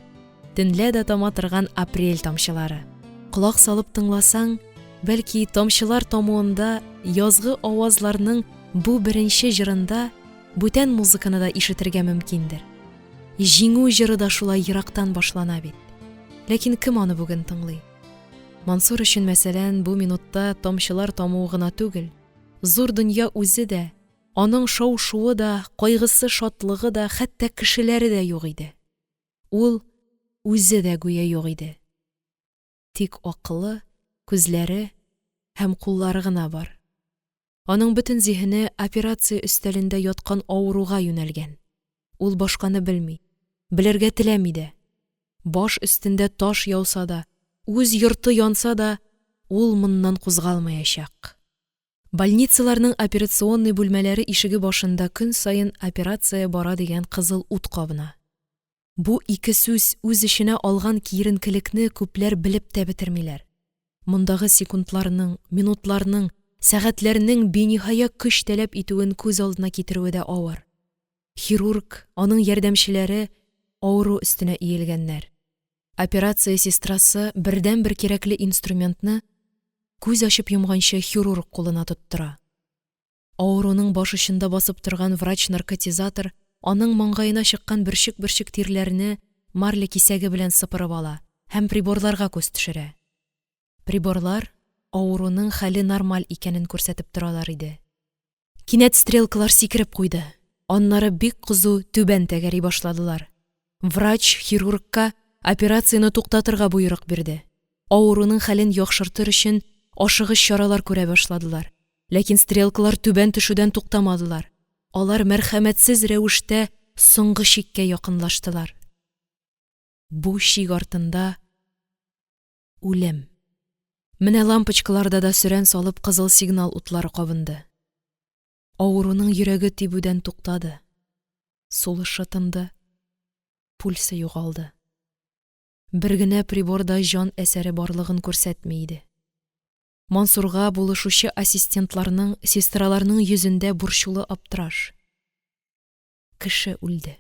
Төнлә дә тама торган апрель тамчылары. Колак салып тыңласаң, бәлки, тамчылар тамуында язгы авазларның бу беренче җырында бүтән музыканы да ишетергә мөмкиндер. Җиңү җыры да шулай ерактан башлана бит. Ләкин кем аны бүген тыңлый? Мансур өчен, мәсәлән, бу минутта тамчылар тамуы гына түгел, зур дөнья үзе дә, аның шау-шуы да, кайгысы-шатлыгы да, хәтта кешеләре дә юк иде. Ул үзе дә гүя юк иде. Тик акылы, күзләре һәм куллары гына бар. Аның бөтен зиһене операция өстәлендә яткан авыруга юнәлгән. Ул башканы белми, белергә теләми дә. Баш өстендә таш яуса да, үз йорты янса да, ул моннан кузгалмаячак. Больницаларның операционный бүлмәләре ишеге башында көн саен операция бара дигән кызыл ут кабына. Бу ике сүз үз эченә алган киеренкелекне күпләр белеп тә бетермиләр. Мондагы секундларның, минутларның, сәгатьләрнең биниһая көч таләп итүен күз алдына китерүе дә авыр. Хирург, аның ярдәмчеләре авыру өстенә иелгәннәр. Операция сестрасы бердәнбер кирәкле инструментны күз ачып йомганчы хирург кулына тоттыра. Авыруның баш очында басып торган врач-наркотизатор аның маңгаена чыккан бөрчек-бөрчек тирләрне марля кисәге белән сыпырып ала һәм приборларга күз төшерә. Приборлар авыруның хәле нормаль икәнен күрсәтеп торалар иде. Кинәт стрелкалар сикереп куйды, аннары бик кызу түбән тәгәри башладылар. Врач хирургка операцияне туктатырга боерык бирде. Авыруның хәлен яхшыртыр өчен ашыгыч чаралар күрә башладылар. Ләкин стрелкалар түбән төшүдән туктамадылар. Алар мәрхәмәтсез рәвештә соңгы чиккә якынлаштылар. Бу чик артында үлем. Менә лампочкаларда да сөрән салып кызыл сигнал утлары кабынды. Авыруның йөрәге тибүдән туктады. Сулышы тынды. Пульсы югалды. Бер генә прибор да җан әсәре барлыгын күрсәтми иде. Мансурга булышучы ассистентларның, сестраларның йөзендә борчулы аптыраш. Кеше үлде.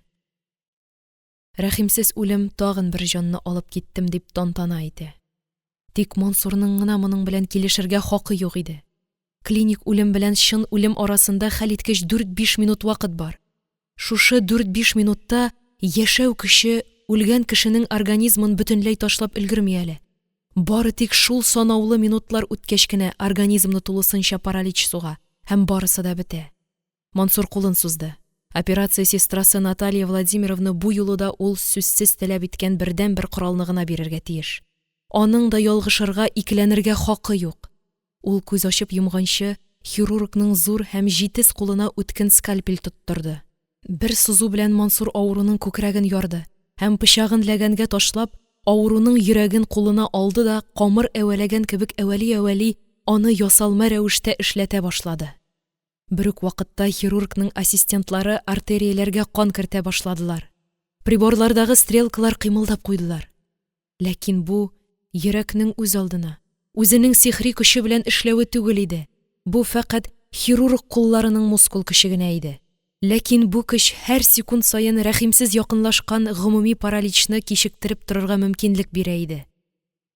Рәхимсез үлем тагын бер җанны алып киттем дип тантана итә. Тик Мансурның гына моның белән килешергә хакы юк иде. Клиник үлем белән чын үлем арасында хәлиткеч дүрт-биш минут вакыт бар. Шушы дүрт-биш минутта яшәү көче үлгән кешенең организмын бөтенләй ташлап өлгерми әле. Бары тик шул санаулы минутлар үткәч кенә организмны тулысынча паралич суга һәм барысы да бетә. Мансур кулын сузды. Операция сестрасы Наталья Владимировна бу юлы да ул сүзсез таләп иткән бердәнбер коралны гына бирергә тиеш. Аның да ялгышырга, икеләнергә хакы юк. Ул күз ачып йомганчы хирургның зур һәм җитез кулына үткен скальпель тоттырды. Бер сызу белән Мансур авыруның күкрәген ярды һәм пычагын ләгәнгә ташлап, авыруның йөрәген кулына алды да камыр әвәләгән кебек әвәли-әвәли аны ясалма рәвештә эшләтә башлады. Бер үк вакытта хирургның ассистентлары артерияләргә кан кертә башладылар. Приборлардагы стрелкалар кыймылдап куйдылар. Ләкин бу йөрәкнең үз алдына, үзенең сихри көче белән эшләве түгел иде. Бу фәкать хирург кулларының мускул көче генә иде. Ләкин бу көч һәр секунд саен рәхимсез якынлашкан гомуми параличны кичектереп торырга мөмкинлек бирә иде.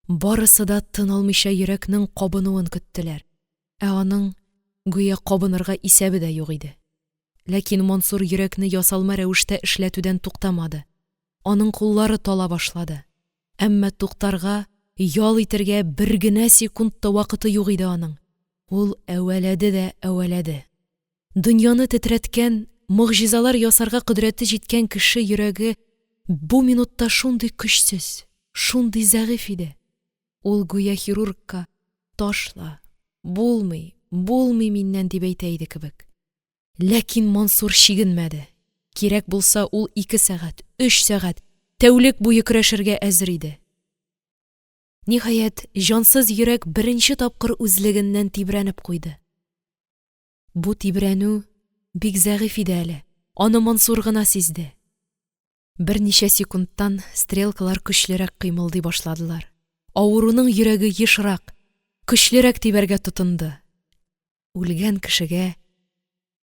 Барысы да тын алмыйча йөрәкнең кабынуын көттеләр. Ә аның гүя кабынырга исәбе дә юк иде. Ләкин Мансур йөрәкне ясалма рәвештә эшләтүдән туктамады. Аның куллары тала башлады. Әмма туктарга, ял итәргә бер генә секунд та вакыты юк иде аның. Ул әвәләде дә әвәләде. Дөньяны тетрәткән, могҗизалар ясарга кодрәте җиткән кеше йөрәге бу минутта шундый көчсез, шундый зәгыйфь иде. Ул гүя хирургка: «Ташла, булмый, булмый миннән», – дип әйтә иде кебек. Ләкин Мансур чигенмәде. Кирәк булса, ул ике сәгать, өч сәгать, тәүлек буе көрәшергә әзер иде. Ниһаять, җансыз йөрәк беренче тапкыр үзлегеннән тибрәнеп куйды. Бу тибрәнү бик зәгыйфь иде әле, аны Мансур гына сизде. Берничә секундтан стрелкалар көчлерәк кыймылдый башладылар, авыруның йөрәге ешрак, көчлерәк тибәргә тотынды. Үлгән кешегә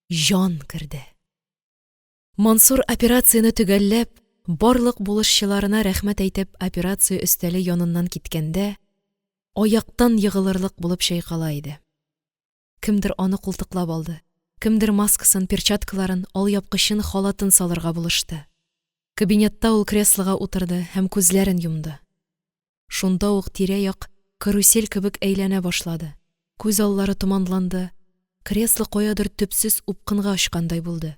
җан керде. Мансур операцияне төгәлләп, барлык булышчыларына рәхмәт әйтеп, операция өстәле яныннан киткәндә, аяктан егылырлык булып чайкала иде. Кемдер аны култыклап алды, кемдер маскасын, перчаткаларын, алъяпкычын, халатын салырга булышты. Кабинетта ул креслога утырды һәм күзләрен йомды. Шунда ук тирә-як карусель кебек әйләнә башлады, күз аллары томанланды, кресло каядыр төпсез упкынга очкандай булды.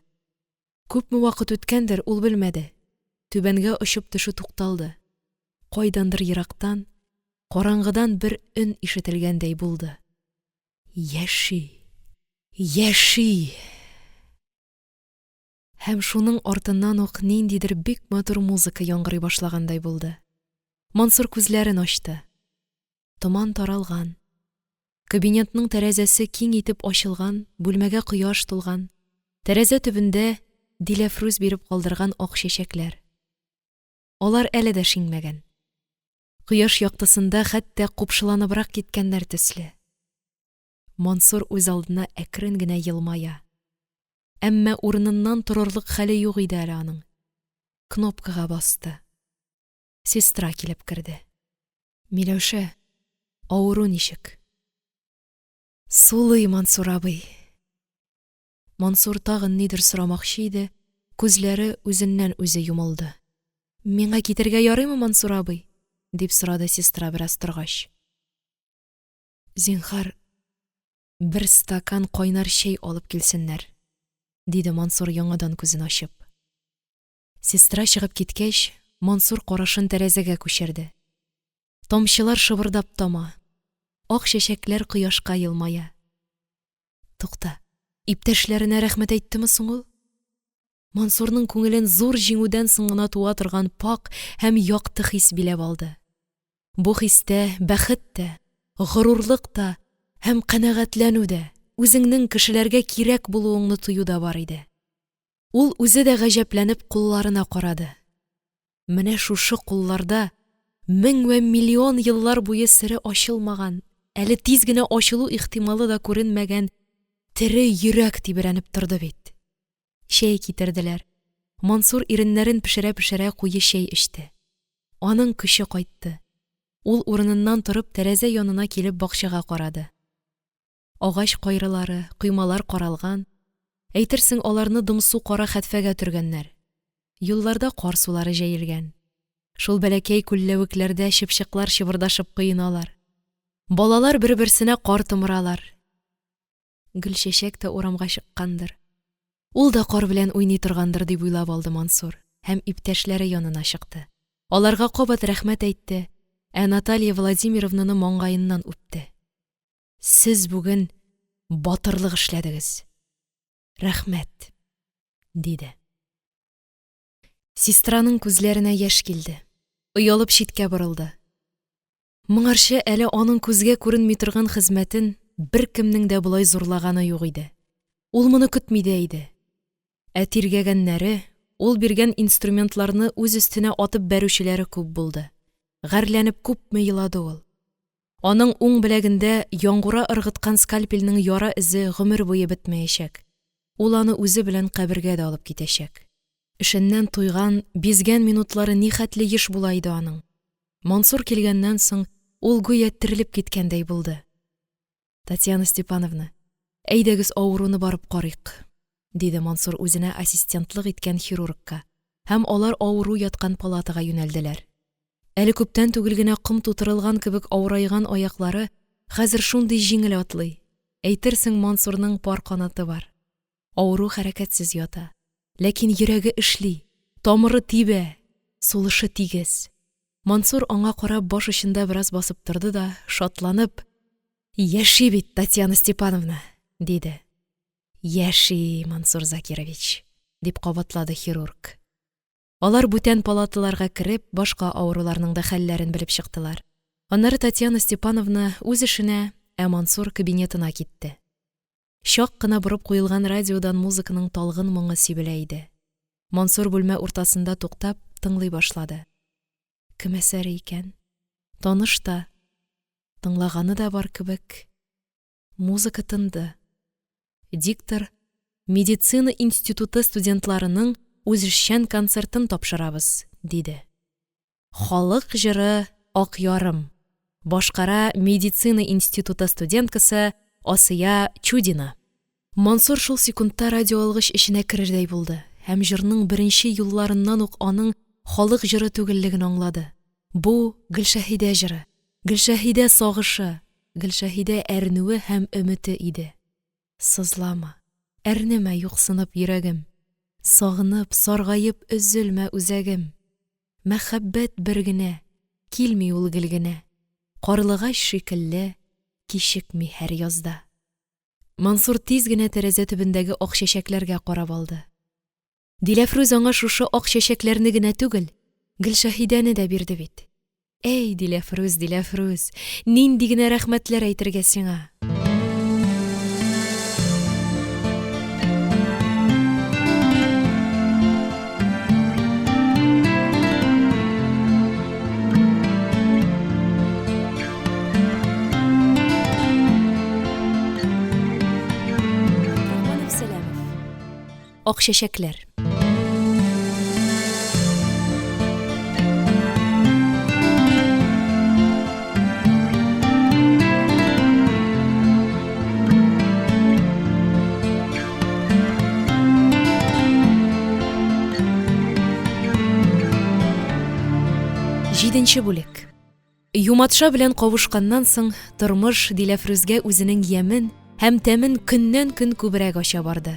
Күпме вакыт үткәндер, ул белмәде. Түбәнгә очып төшү тукталды. Кайдандыр ерактан, караңгыдан бер өн ишетелгәндәй булды. Яши! Яши! Һәм шуның артыннан ук ниндидер бик матур музыка яңгырый башлагандай булды. Мансур күзләрен ачты. Томан таралган. Кабинетның тәрәзәсе киң итеп ачылган, бүлмәгә кояш тулган. Тәрәзә төбендә Диләфрүз биреп калдырган ак чәчәкләр. Алар әле дә шиңмәгән. Кояш яктысында хәтта купшыланыбрак киткәннәр төсле. Мансур үзалдына әкрен генә елмая. Әмма урыныннан торырлык хәле юк иде әле аның. Кнопкага басты. Сестра килеп керде. Миләүшә, авыру ничек? Сулый, Мансур абый. Мансур тагын нидер сорамакчы иде, күзләре үзеннән-үзе йомылды. Миңа китәргә ярыймы, Мансур абый? – дип сорады сестра, бераз торгач. Зинһар, бер стакан кайнар чәй алып килсеннәр, – диде Мансур, яңадан күзен ачып. Сестра чыгып киткәч, Мансур карашын тәрәзәгә күчерде. Тамчылар шыбырдап тама, ак чәчәкләр кояшка елмая. Тукта, иптәшләренә рәхмәт әйттеме соң ул? Мансурның күңелен зур җиңүдән соң гына туа торган пакь һәм якты хис биләп алды. Бу хистә бәхет тә, горурлык та һәм канәгатьләнү дә, үзеңнең кешеләргә кирәк булуыңны тою да бар иде. Ул үзе дә гаҗәпләнеп кулларына карады. Менә шушы кулларда мең вә миллион еллар буе сере ачылмаган, әле тиз генә ачылу ихтималы да күренмәгән тере йөрәк тибрәнеп торды бит. Чәй китерделәр. Мансур иреннәрен пешерә-пешерә куе чәй эчте. Аның көче кайтты. Ул урыныннан торып тәрәзә янына килеп бакчага карады. Агач кайрылары, коймалар каралган, әйтерсең аларны дымсу кара хәтфәгә төргәннәр. Юлларда кар сулары җәелгән. Шул бәләкәй күлләвекләрдә чыпчыклар чыбырдашып коеналар. Балалар бер-берсенә кар томыралар. Гөлчәчәк тә урамга чыккандыр. Ул да кар белән уйный торгандыр, дип уйлап алды Мансур һәм иптәшләре янына чыкты. Аларга кабат рәхмәт әйтте, ә Наталья Владимировнаны маңгаеннан үпте. Сез бүген батырлык эшләдегез. Рәхмәт, диде. Сестраның күзләренә яшь килде. Оялып читкә борылды. Моңарчы әле аның күзгә күренми торган хезмәтен беркемнең дә болай зурлаганы юк иде. Ул моны көтми дә иде. Ә тиргәгәннәре, ул биргән инструментларны үз өстенә атып бәрүчеләре күп булды. Гарьләнеп күпме елады ул. Аның уң беләгендә яңгура ыргыткан скальпельнең яра эзе гомер буе бетмәячәк. Ул аны үзе белән кабергә дә алып китәчәк. Эшеннән туйган, бизгән минутлары нихәтле еш була иде аның. Мансур килгәннән соң, ул гүя терелеп киткәндәй булды. Татьяна Степановна, әйдәгез авыруны барып карыйк, диде Мансур үзенә ассистентлык иткән хирургка, һәм алар авыру яткан палатага юнәлделәр. Әле күптән түгел генә ком тутырылган кебек авырайган аяклары хәзер шундый җиңел атлый. Әйтерсең Мансурның пар канаты бар. Авыру хәрәкәтсез ята. Ләкин йөрәге эшли, тамыры тибә, сулышы тигез. Мансур аңа карап баш очында бераз басып торды да, шатланып: «Яши бит, Татьяна Степановна!» – диде. «Яши, Мансур Закирович!» – дип кабатлады хирург. Алар бүтән палаталарга кереп, башка авыруларның да хәлләрен белеп чыктылар. Аннары Татьяна Степановна үз эшенә, ә Мансур кабинетына китте. Чак кына борып куелган радиодан музыканың талгын моңы сибелә иде. Мансур бүлмә уртасында туктап, тыңлый башлады. Кем әсәре икән? Таныш та, тыңлаганы да бар кебек. Музыка тынды. Диктор: «Медицина институты студентларының үзешчән концертын тапшырабыз», – диде. Халык җыры «Акъярым», башкара медицина институты студенткасы Асия Чудина. Мансур шул секундта радиоалгыч эченә керердәй булды һәм җырның беренче юлларыннан ук аның халык җыры түгеллеген аңлады. Бу – Гөлшәһидә җыры, Гөлшәһидә сагышы, Гөлшәһидә әрнүе һәм өмете иде. Сызлама, әрнемә, юксынып, йөрәгем, Сагынып, саргаеп өзелмә, үзәгем. Мәхәббәт бер генә, килми ул гел генә, Карлыгач шикелле кичекми һәр язда. Мансур тиз генә тәрәзә төбендәге ак чәчәкләргә карап алды. Диләфрүз аңа шушы ак чәчәкләрне генә түгел, Гөлшәһидәне дә бирде бит. Әй, Диләфрүз, Диләфрүз, нинди генә рәхмәтләр әйтергә сиңа! Рахманов Сәләмов. Ак чәчәкләр. Җиденче бүлек. Юматша белән кавышканнан соң, тормыш Диләфрүзгә үзенең ямен һәм тәмен көннән-көн күбрәк ача барды.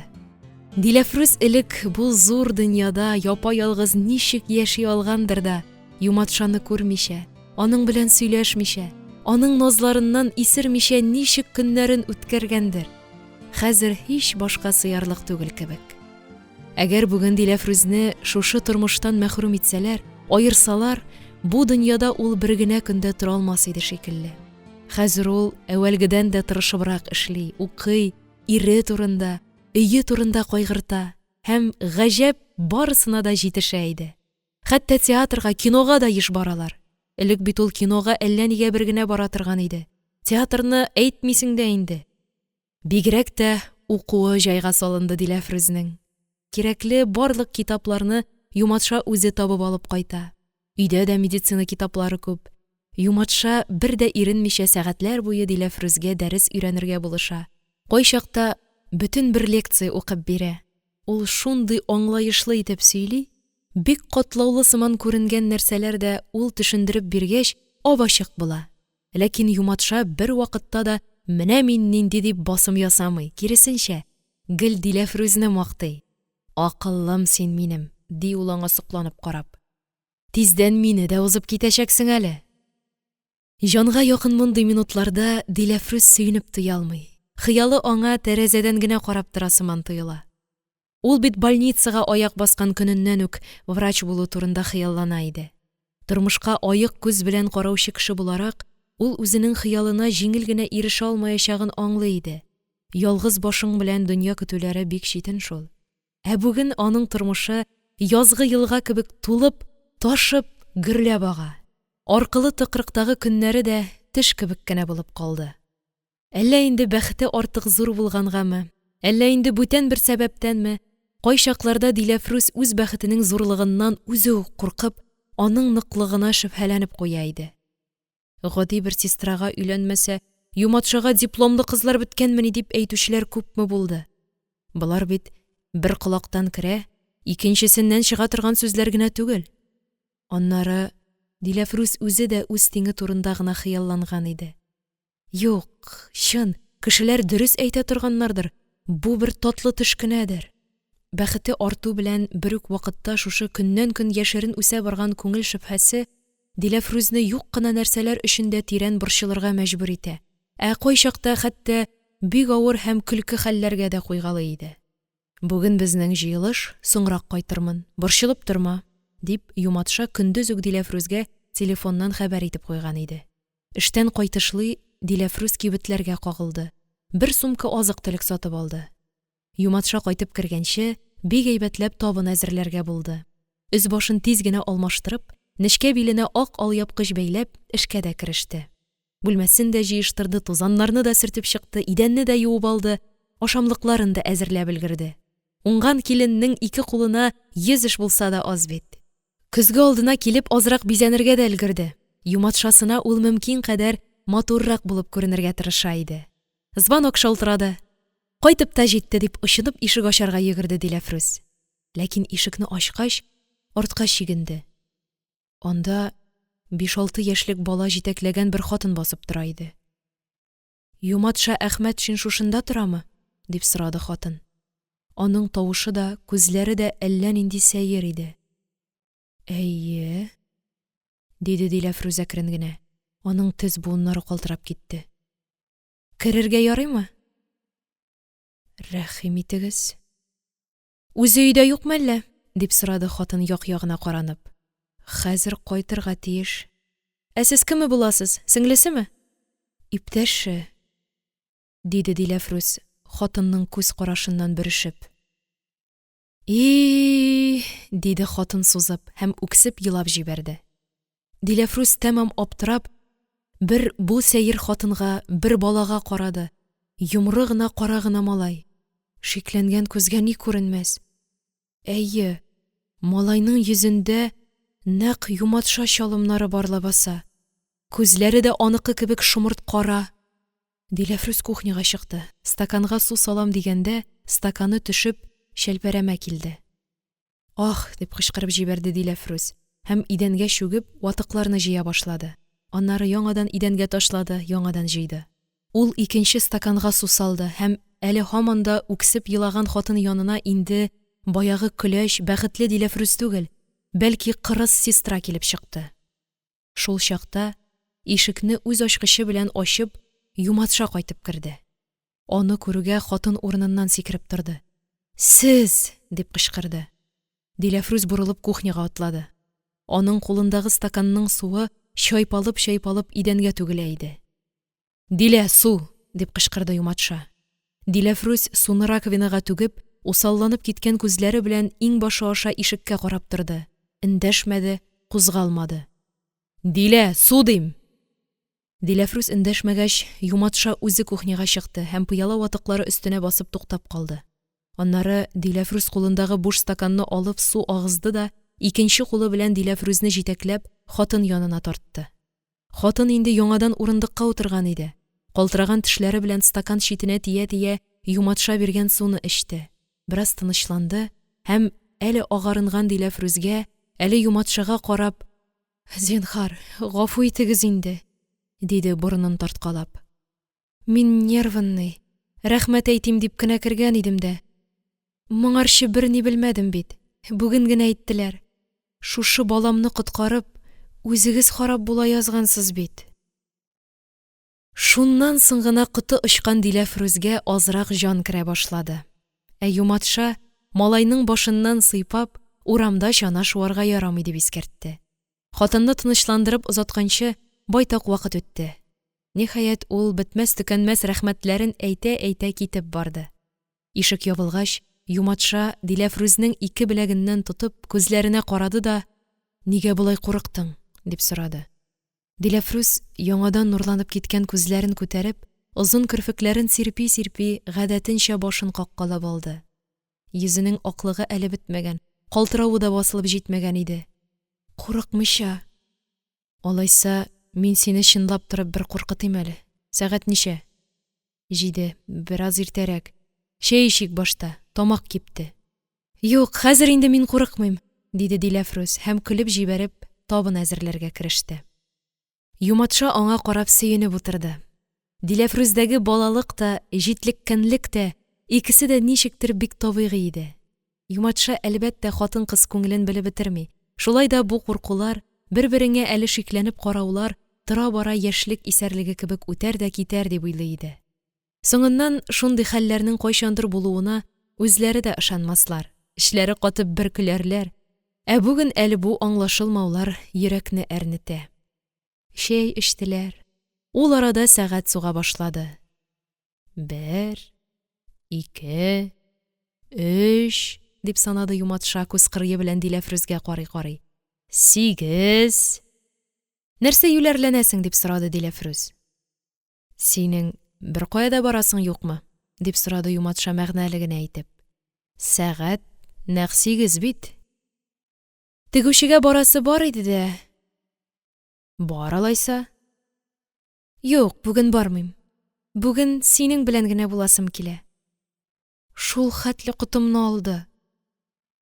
Диләфрүз элек бу зур дөньяда япа-ялгыз ничек яши алгандыр да, Юматшаны күрмичә, аның белән сөйләшмичә, аның назларыннан исермичә ничек көннәрен үткәргәндер, хәзер һич башка сыярлык түгел кебек. Әгәр бүген Диләфрүзне шушы тормыштан мәхрүм итсәләр, аерсалар, бу дөньяда ул бер генә көн дә тора алмас иде шикелле. Хәзер ул әүвәлгедән дә тырышыбрак эшли, укый, ире турында, өе турында кайгырта һәм, гаҗәп, барысына да җитешә иде. Хәтта театрга, кинога да еш баралар. Элек бит ул кинога әллә нигә бер генә бара торган иде. Театрны әйтмисең дә инде. Бигрәк тә укуы җайга салынды Диләфрүзнең. Кирәкле барлык китапларны Юматша үзе табып алып кайта. Өйдә дә медицина китаплары күп. Юматша бер дә иренмичә сәгатьләр буе Диләфрүзгә дәрес өйрәнергә булыша. Кайчакта бөтен бер лекция укып бирә. Ул шундый аңлаешлы итеп сөйли, бик катлаулы сыман күренгән нәрсәләр дә ул төшендереп биргәч, ап-ачык була. Ләкин Юматша бервакытта да менә мин нинди дип басым ясамый, киресенчә, гел Диләфрүзне мактый. Акыллым син минем, ди ул аңа сокланып карап. Тиздән мине дә узып китәчәксең әле. Җанга якын мондый минутларда Диләфрүз сөенеп туя алмый. Хыялы аңа тәрәзәдән генә карап тора сыман тоела. Ул бит больницага аяк баскан көненнән үк врач булу турында хыяллана иде. Тормышка аек күз белән караучы кеше буларак, ул үзенең хыялына җиңел генә ирешә алмаячагын аңлый иде. Ялгыз башың белән дөнья көтүләре бик читен шул. Ә бүген аның тормышы язгы елга кебек тулып, ташып, гөрләп ага. Аркылы тыкрыктагы көннәре дә төш кебек кенә булып калды. Әллә инде бәхете артык зур булгангамы, әллә инде бүтән бер сәбәптәнме, кайчакларда Диләфрүз үз бәхетенең зурлыгыннан үзе үк куркып, аның ныклыгына шөбһәләнеп куя иде. Гади бер сестрага өйләнмәсә, Юматшага дипломлы кызлар беткәнмени дип әйтүчеләр күпме булды. Болар бит бер колактан керә, икенчесеннән чыга торган сүзләр генә түгел. Аннары Диләфрүз үзе дә үз тиңе турында гына хыялланган иде. Юк, чын, кешеләр дөрес әйтә торганнардыр, бу бер татлы төш кенәдер. Бәхете арту белән бер үк вакытта шушы көннән-көн яшерен үсә барган күңел шөбһәсе Диләфрүзне юк кына нәрсәләр өчен дә тирән борчылырга мәҗбүр итә, ә кайчакта хәтта бик авыр һәм көлке хәлләргә дә куйгалый иде. Бүген безнең җыелыш, соңрак кайтырмын, борчылып торма, дип, Юматша көндез үк Диләфрүзгә телефоннан хәбәр итеп куйган иде. Эштән кайтышлый Диләфрүз кибетләргә кагылды, бер сумка азык-төлек сатып алды. Юматша кайтып кергәнче, бик әйбәтләп табын әзерләргә булды. Өс-башын тиз генә алмаштырып, нечкә биленә ак алъяпкыч бәйләп, эшкә дә кереште. Бүлмәсен дә җыештырды, тузаннарны да сөртеп чыкты, идәнне дә юып алды, ашамлыкларын да әзерләп өлгерде. Уңган киленнең ике кулына 100 эш булса да аз бит. Көзге алдына килеп, азрак бизәнергә дә өлгерде. Юматшасына ул мөмкин кадәр матуррак булып күренергә тырыша иде. Звонок шалтырады. Кайтып та җитте, дип, очынып ишек ачарга йөгерде Диләфрүз. Ләкин ишекне ачкач, артка чигенде. Анда биш-алты яшьлек бала җитәкләгән бер хатын басып тора иде. – Юматша Әхмәтшин шушында торамы? – дип сорады хатын. Аның тавышы да, күзләре дә әллә нинди сәер иде. – Әйе, – диде Диләфрүз әкрен генә. Аның тез буыннары калтырап китте. – Керергә ярыймы? – Рәхим итегез! Үзе өйдә юкмы әллә? – дип сорады хатын, як-ягына каранып. – Хәзер кайтырга тиеш. Ә сез кеме буласыз, сеңлесеме? Иптәше, – диде Диләфрүз, хатынның күз карашыннан бөрешеп. И-и, диде хатын сузып һәм үксеп елап җибәрде. Диләфрүз тәмам аптырап, бер бу сәер хатынга, бер балага карады. Йомры гына, кара гына малай. Шикләнгән күзгә ни күренмәс. Әйе, малайның йөзендә нәкъ Юматша чалымнары бар лабаса. Күзләре дә аныкы кебек шомырт кара. Диләфрүз кухняга чыкты. Стаканга су салам дигәндә, стаканы төшеп, чәлпәрәмә килде. «Ах!» – дип кычкырып җибәрде Диләфрүз һәм, идәнгә чүгеп, ватыкларны җыя башлады. Аннары яңадан идәнгә ташлады, яңадан җыйды. Ул икенче стаканга су салды һәм әле һаман да үксеп елаган хатын янына инде баягы көләч, бәхетле Диләфрүз түгел, бәлки кырыс сестра килеп чыкты. Шул чакта ишекне үз ачкычы белән ачып, Юматша кайтып керде. Аны күрүгә хатын урыныннан сикереп торды. – Сез! – дип кычкырды. Диләфрүз борылып кухняга атлады. Аның кулындагы стаканның суы, чайпалып-чайпалып, идәнгә түгелә иде. – Дилә, су! – дип кычкырды Юматша. Диләфрүз, суны раковинага түгеп, усалланып киткән күзләре белән иңбашы аша ишеккә карап торды. Эндәшмәде, кузгалмады. – Дилә, су, дим! Диләфрүз эндәшмәгәч, Юматша үзе кухняга чыкты һәм пыяла ватыклары өстенә басып туктап калды. Аннары Диләфрүз кулындагы буш стаканны алып су агызды да икенче кулы белән Диләфрүзне җитәкләп, хатын янына тартты. Хатын инде яңадан урындыкка утырган иде. Калтыраган тешләре белән стакан читенә тия-тия Юматша биргән суны эчте. Бераз тынычланды һәм әле агарынган Диләфрүзгә, әле Юматшага карап: – Зинһар, гафу итегез инде, – диде, борынын тарткалап. – Мин нервный, рәхмәт әйтим дип кенә кергән идем дә. Моңарчы берни белмәдем бит, бүген генә әйттеләр. Шушы баламны коткарып, үзегез харап була язгансыз бит. Шуннан соң гына коты очкан Диләфрүзгә азрак җан керә башлады. Ә Юматша, малайның башыннан сыйпап, урамда чана шуарга ярамый дип искәртте. Хатынны тынычландырып озатканчы байтак вакыт үтте. Ниһаять, ул бетмәс-төкәнмәс рәхмәтләрен әйтә-әйтә китеп барды. Ишек ябылгач, Юматша, Диләфрүзнең ике беләгеннән тотып, күзләренә карады да: – Нигә болай курыктың? – дип сорады. Диләфрүз, яңадан нурланып киткән күзләрен күтәреп, озын керфекләрен сирпи-сирпи, гадәтенчә башын каккалап алды. Йөзенең аклыгы әле бетмәгән, калтыравы да басылып җитмәгән иде. – Курыкмыйча!.. Алайса, мин сине чынлап торып бер куркытыйм әле. Сәгать ничә? Җиде, бераз иртәрәк. Чәй эчик башта, тамак кипте. Юк, хәзер инде мин курыкмыйм, диде Диләфрүз һәм, көлеп җибәреп, табын әзерләргә кереште. Юматша аңа карап сөенеп утырды. Диләфрүздәге балалык та, җитлеккәнлек тә – икесе дә ничектер бик табигый иде. Юматша, әлбәттә, хатын-кыз күңелен белеп бетерми. Шулай да бу куркулар, бер-береңә әле шикләнеп караулар тора-бара яшьлек исәрлеге кебек үтәр дә китәр дип уйлый иде. Соңыннан шундый хәлләрнең кайчандыр булуына үзләре дә ышанмаслар, эчләре катып бер көләрләр. Ә бүген әле бу аңлашылмаулар йөрәкне әрнетә. Чәй эчтеләр. Ул арада сәгать суга башлады. Бер, ике, өч… дип санады Юматша, күз кырые белән Диләфрүзгә карый-карый. – Сигез… Нәрсә юләрләнәсең? – дип сорады Диләфрүз. – Синең беркая да барасың юкмы? – дип сорады Юматша, мәгънәле генә итеп. – Сәгать нәкъ 8 бит. Тегүчегә барасы бар иде дә. Бар, алайса. Юк, бүген бармыйм, бүген синең белән генә буласым килә. Шулхәтле котымны алды.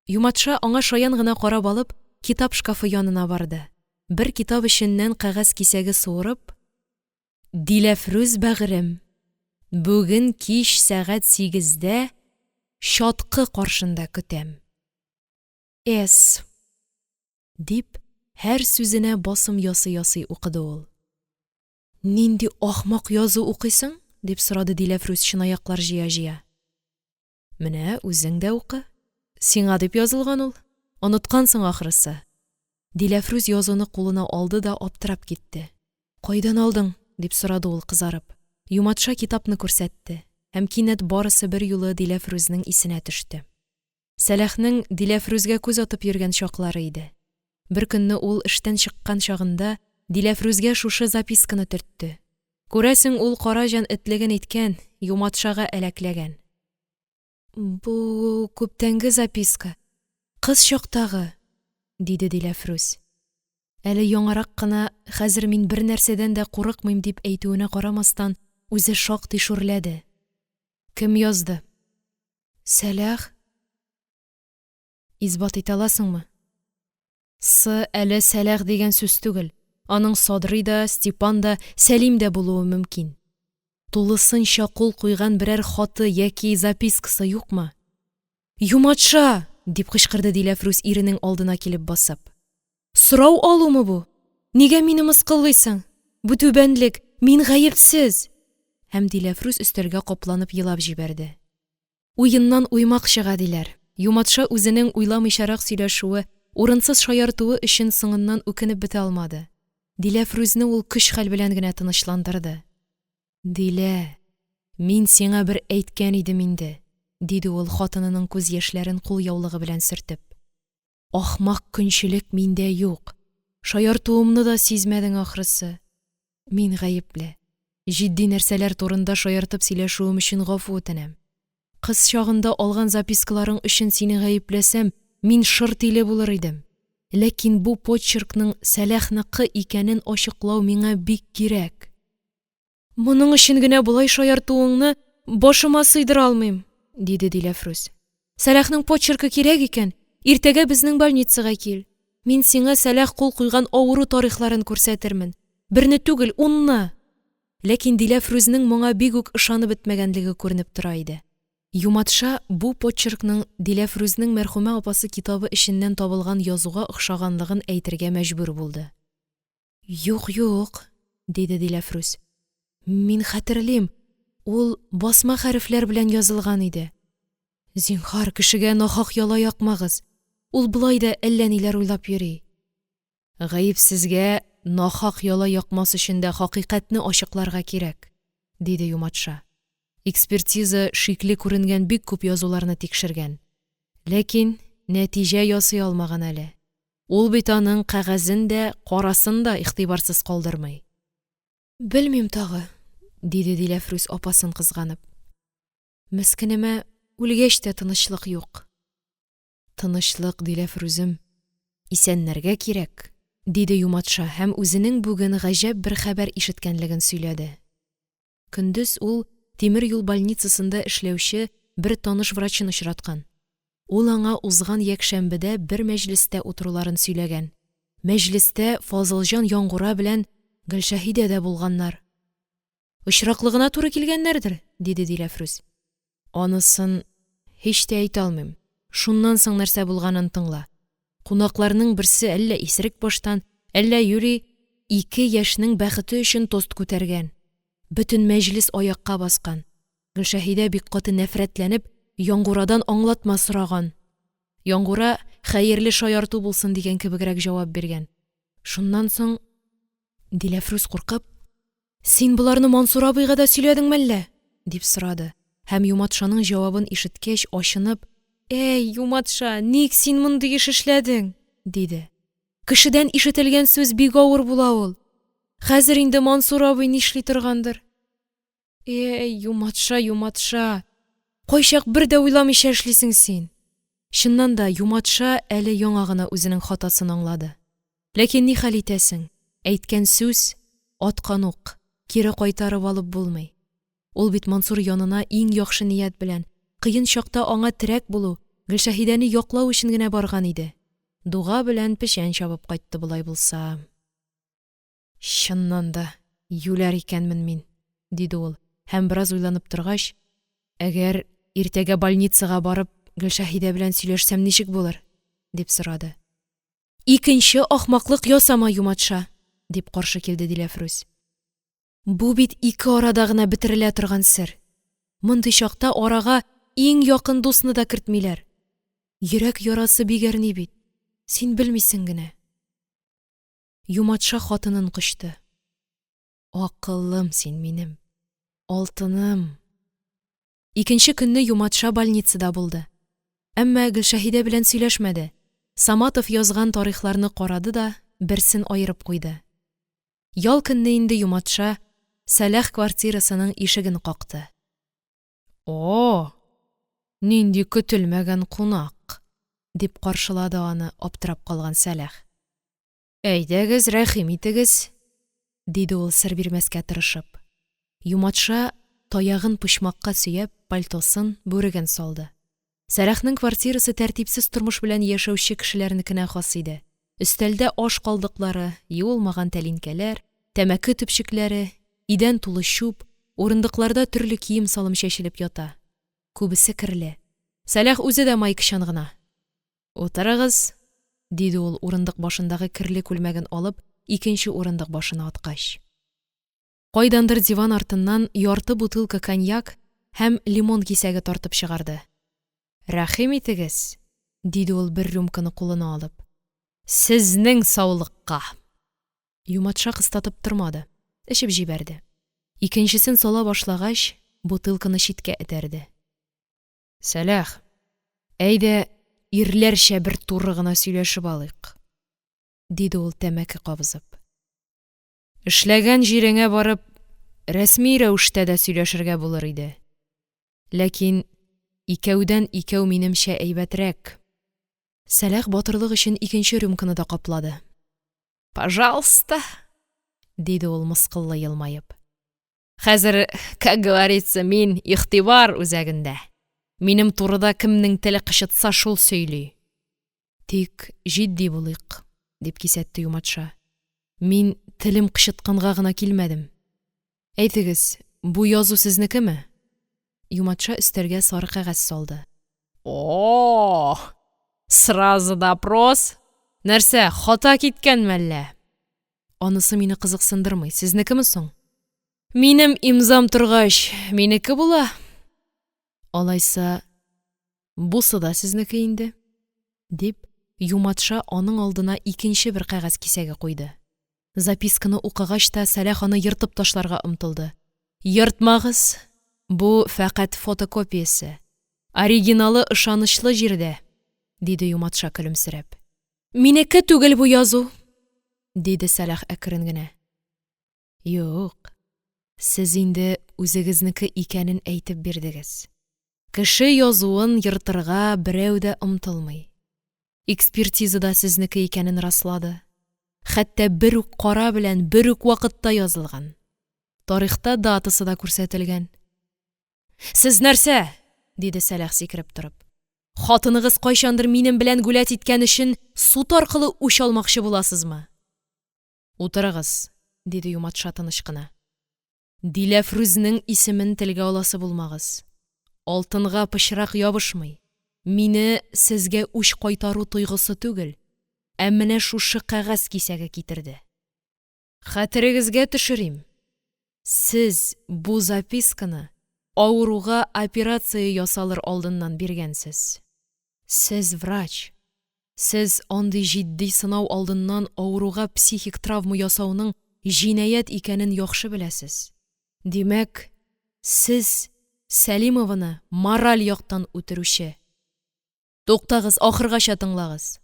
Юматша, аңа шаян гына карап алып, китап шкафы янына барды. Бер китап эченнән кәгазь кисәге суырып: «Диләфрүз бәгърем, бүген кич сәгать 8дә «Чаткы» каршында көтәм. Эс», – дип, һәр сүзенә басым ясый-ясый укыды ул. – Нинди ахмак язу укыйсың? – дип сорады Диләфрүз, чынаяклар җыя-җыя. – Менә үзең дә укы, сиңа дип язылган ул, оныткансың, ахрысы. Диләфрүз язуны кулына алды да аптырап китте. – Кайдан алдың? – дип сорады ул, кызарып. Юматша китапны күрсәтте, һәм кинәт барысы берьюлы Диләфрүзнең исенә төште. Сәләхнең Диләфрүзгә күз атып йөргән чаклары иде. Беркөнне ул эштән чыккан чагында Диләфрүзгә шушы записканы төртте. Күрәсең, ул Караҗан этлеген иткән, Юматшага әләкләгән. – Бу күптәнге записка, кыз чактагы, – диде Диләфрүз. Әле яңарак кына, хәзер мин бернәрсәдән дә курыкмыйм, дип әйтүенә карамастан, үзе шактый шүрләде. – Кем язды? – Сәләх. Исбат итә аласыңмы? С әле Сәләх дигән сүз түгел, аның Садрый да, Степан да, Сәлим дә булуы мөмкин. Тулысынча кул куйган берәр хаты яки запискасы юкмы? – Юматша! – дип кычкырды Диләфрүз, иренең алдына килеп басып. – Сорау алумы бу? Нигә мине мыскыллыйсың? Бу түбәнлек, мин гаепсез! Һәм Диләфрүз өстәлгә капланып елап җибәрде. Уеннан уймак чыга, диләр. Юматша үзенең уйламыйчарак сөйләшүе, урынсыз шаяртуы өчен соңыннан үкенеп бетә алмады. Диләфрүзне ул көч-хәл белән генә тынычландырды. – Дилә, мин сиңа бер әйткән идем инде, – диде ул, хатынының күз яшьләрен кулъяулыгы белән сөртеп. – Ахмак көнчелек миндә юк, шаяртуымны да сизмәдең, ахрысы. Мин гаепле, җитди нәрсәләр турында шаяртып сөйләшүем өчен гафу үтенәм. Кыз чагында алган запискаларың өчен сине гаепләсәм, мин шыр тиле булыр идем. Ләкин бу почеркның Сәләхныкы икәнен ачыклау миңа бик кирәк. Моның өчен генә болай шаяртуыңны башыма сыйдыра алмыйм, диде Диләфрүз. Сәләхнең почеркы кирәк икән, иртәгә безнең больницага кил. Мин сиңа Сәләх кул куйган авыру тарихларын күрсәтермен. Берне түгел, унны! Ләкин Диләфрүзнең моңа бик үк ышанып бетмәгәнлеге күренеп тора иде. Юматша бу почеркның Диләфрүзнең мәрхүмә апасы китабы эченнән табылган язуга охшаганлыгын әйтергә мәҗбүр булды. – Юк, юк, – диде Диләфрүз. – Мин хәтерлим, ул басма хәрефләр белән язылган иде. Зинһар, кешегә нахак яла якмагыз! Ул болай да әллә ниләр уйлап йөри. Гаепсезгә нахак яла якмас өчен дә хакыйкатьне ачыкларга кирәк, диде Юматша. Экспертиза шикле күренгән бик күп язуларны тикшергән. Ләкин нәтиҗә ясый алмаган әле. Ул бит аның кәгазен дә, карасын да игътибарсыз калдырмый. Белмим тагы, диде Диләфрүз, апасын кызганып. Мескенемә үлгәч тә тынычлык юк. Тынычлык, Диләфрүзем, исәннәргә кирәк, диде Юматша һәм үзенең бүген гаҗәп бер хәбәр ишеткәнлеген сөйләде. Көндез ул тимер юл больницасында эшләүче бер таныш врачын очраткан. Ул аңа узган якшәмбедә бер мәҗлестә утыруларын сөйләгән. Мәҗлестә Фазылҗан Яңгура белән Гөлшәһидә дә булганнар. Очраклы гына туры килгәннәрдер, диде Диләфрүз. Анысын һич тә әйтә алмыйм. Шуннан соң нәрсә булганын тыңла. Кунакларның берсе әллә исерек баштан, әллә юри ике яшьнең бәхете өчен тост күтәргән. Бөтен мәҗлес аякка баскан. Гөлшәһидә бик каты нәфрәтләнеп, Яңгурадан аңлатма сораган. Яңгура, хәерле шаярту булсын дигән кебегрәк җавап биргән. Шуннан соң Диләфрүз куркып: – Син боларны Мансур абыйга да сөйләдеңме әллә? – дип сорады һәм, Юматшаның җавабын ишеткәч, ачынып: Әй Юматша, ник син мондый эш эшләдең? – диде. – Кешедән ишетелгән сүз бик авыр була ул. Хәзер инде Мансур абый нишли торгандыр? Әй Юматша, Юматша, кайчак бер дә уйламыйча эшлисең син! Чыннан да, Юматша әле яңа гына үзенең хатасын аңлады. Ләкин нихәл итәсең, әйткән сүз – аткан ук, кире кайтарып алып булмый. Ул бит Мансур янына иң яхшы ният белән, кыен чакта аңа терәк булу, Гөлшәһидәне яклау өчен генә барган иде. Дуга белән печән чабып кайтты болай булса. Чыннан да, юләр икәнмен мин, диде ул һәм, бераз уйланып торгач: – Әгәр иртәгә больницага барып, Гөлшәһидә белән сөйләшсәм, ничек булыр? – дип сорады. – Икенче ахмаклык ясама, Юматша! – дип каршы килде Диләфрүз. – Бу бит ике арада гына бетерелә торган сер. Мондый чакта арага иң якын дусны да кертмиләр. Йөрәк ярасы бик әрни бит, син белмисең генә. Юматша хатынын кочты. – Акыллым син минем, алтыным! Икенче көнне Юматша больницада булды. Әмма Гөлшәһидә белән сөйләшмәде, Саматов язган тарихларны карады да берсен аерып куйды. Ял көнне инде Юматша Сәләх квартирасының ишеген какты. – О, нинди көтелмәгән кунак! – дип каршылады аны аптырап калган Сәләх. – Әйдәгез, рәхим итегез! – диде ул, сер бирмәскә тырышып. Юматша, таягын почмакка сөяп, пальтосын, бүреген салды. Сәләхнең квартирасы тәртипсез тормыш белән яшәүче кешеләрнекенә хас иде. Өстәлдә аш калдыклары, юылмаган тәлинкәләр, тәмәке төпчекләре, идән тулы чүп, урындыкларда төрле кием-салым чәчелеп ята. Күбесе керле. Сәләх үзе дә майкачан гына. – Утырыгыз! – диде ул, урындык башындагы керле күлмәген алып, икенче урындык башына аткач. Кайдандыр диван артыннан ярты бутылка коньяк һәм лимон кисәге тартып чыгарды. – Рәхим итегез! – диде ул, бер рюмканы кулына алып. – Сезнең саулыкка! Юматша кыстатып тормады, эчеп җибәрде. Икенчесен сала башлагач, бутылканы читкә этәрде. – Сәләх, әйдә, ирләрчә бер туры гына сөйләшеп алыйк, – диде ул, тәмәке кабызып. – Эшләгән җиреңә барып, рәсми рәвештә дә сөйләшергә булыр иде. Ләкин икәүдән-икәү минемчә әйбәтрәк. Сәләх батырлык өчен икенче рюмканы да каплады. – Пожалуйста! – диде ул, мыскыллы елмаеп. – Хәзер, как говорится, мин игътибар үзәгендә. Минем турыда кемнең теле кычытса, шул сөйли. Тик җитди булыйк, дип кисәтте Юматша. Мин телем кычытканга гына килмәдем. Әйтегез, бу язу сезнекеме? Юматша өстәлгә сары кәгазь салды. О, сразу допрос! Нәрсә, хата киткәнме әллә? Анысы мине кызыксындырмый. Сезнекеме соң? Минем имзам торгач, минеке була. Алайса, бусы да сезнеке инде, дип, Юматша аның алдына икенче бер кәгазь кисәге куйды. Записканы укыгач та, Сәләх аны ертып ташларга омтылды. – Ертмагыз! Бу фәкать фотокопиясе. Оригиналы ышанычлы җирдә, – диде Юматша, көлемсерәп. – Минеке түгел бу язу! – диде Сәләх әкрен генә. – Юк, сез инде үзегезнеке икәнен әйтеп бирдегез. Кеше язуын ертырга берәү дә омтылмый. Экспертиза да сезнеке икәнен раслады. Хәтта бер үк кара белән бер үк вакытта язылган. Тарихта датасы да күрсәтелгән. – Сез нәрсә? – диде Сәләх, сикереп торып. – Хатыныгыз кайчандыр минем белән гулять иткән өчен суд аркылы үч алмакчы буласызмы? – Утырыгыз! – диде Юматша тыныч кына. – Диләфрүзнең исемен телгә аласы булмагыз. Алтынга пычрак ябышмый. Мине сезгә үч кайтару тойгысы түгел, ә менә шушы кәгазь кисәге китерде. Хәтерегезгә төшерим: сез бу записканы авыруга операция ясалыр алдыннан биргәнсез. Сез врач, сез андый җитди сынау алдыннан авыруга психик травма ясауның җинаять икәнен яхшы беләсез. Димәк, сез Сәлимованы мораль яктан үтерүче! Туктагыз, ахыргача тыңлагыз.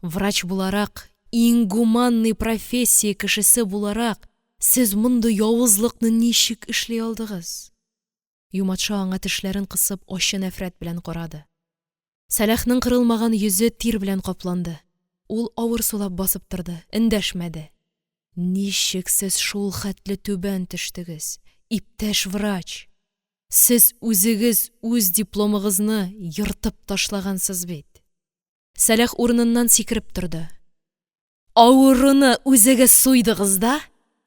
Врач буларак, иң гуманный профессия кешесе буларак, сез мондый явызлыкны ничек эшли алдыгыз? Юматша аңа тешләрен кысып, ачы нәфрәт белән карады. Сәләхнең кырылмаган йөзе тир белән капланды. Ул авыр сулап басып торды, эндәшмәде. Ничек сез шулхәтле түбән төштегез, иптәш врач? Сез үзегез үз дипломыгызны ертып ташлагансыз бит! Сәләх урыныннан сикереп торды. Авыруны үзегез суйдыгыз да,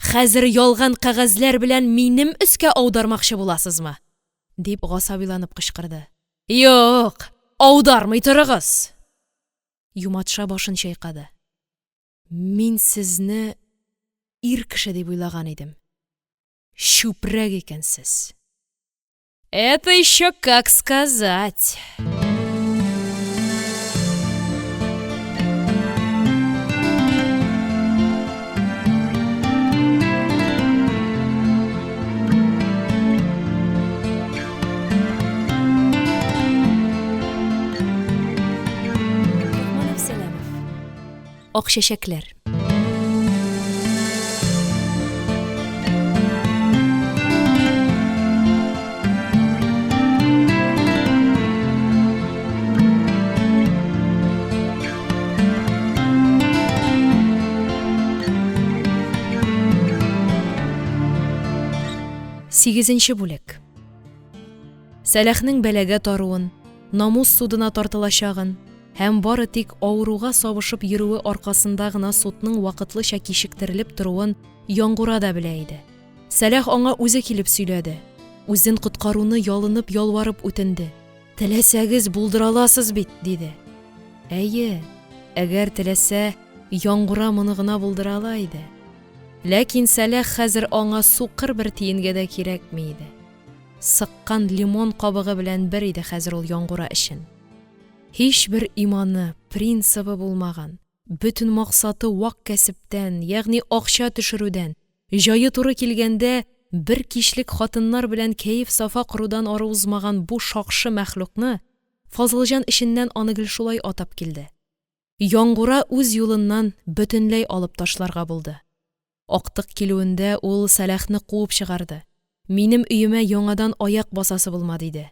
хәзер ялган кәгазьләр белән минем өскә аудармакчы буласызмы? – дип гасабиланып кычкырды. Юк, аудармый торыгыз! Юматша башын чайкады. Мин сезне ир кеше дип уйлаган идем, чүпрәк икәнсез! Это еще как сказать! Ак чәчәкләр. Сигезенче бүлек. Сәләхнең бәлагә таруын, намус судына тартылачагын, һәм бары тик авыруга сабышып йөрүе аркасында гына судның вакытлыча кичектерелеп торуын Яңгура да белә иде. Сәлах аңа үзе килеп сөйләде. Үзен коткаруны ялынып-ялварып үтенде. Теләсәгез, булдыра аласыз бит, диде. Әйе, әгәр теләсә, Яңгура моны гына булдыра ала иде. Ләкин Сәлах хәзер аңа сукыр бер тиенгә дә кирәкми иде. Сыккан лимон кабыгы белән бер иде хәзер ул Яңгура өчен. Һичбер иманы, принцибы булмаган, бөтен максаты вак кәсептән, ягъни акча төшерүдән, җае туры килгәндә, бер кичлек хатыннар белән кәеф-сафа корудан ары узмаган бу шакшы мәхлукны, Фазылҗан эченнән аны гел шулай атап килде, Яңгура үз юлыннан бөтенләй алып ташларга булды. Актык килүендә ул Сәлахны куып чыгарды, минем өемә яңадан аяк басасы булма, диде.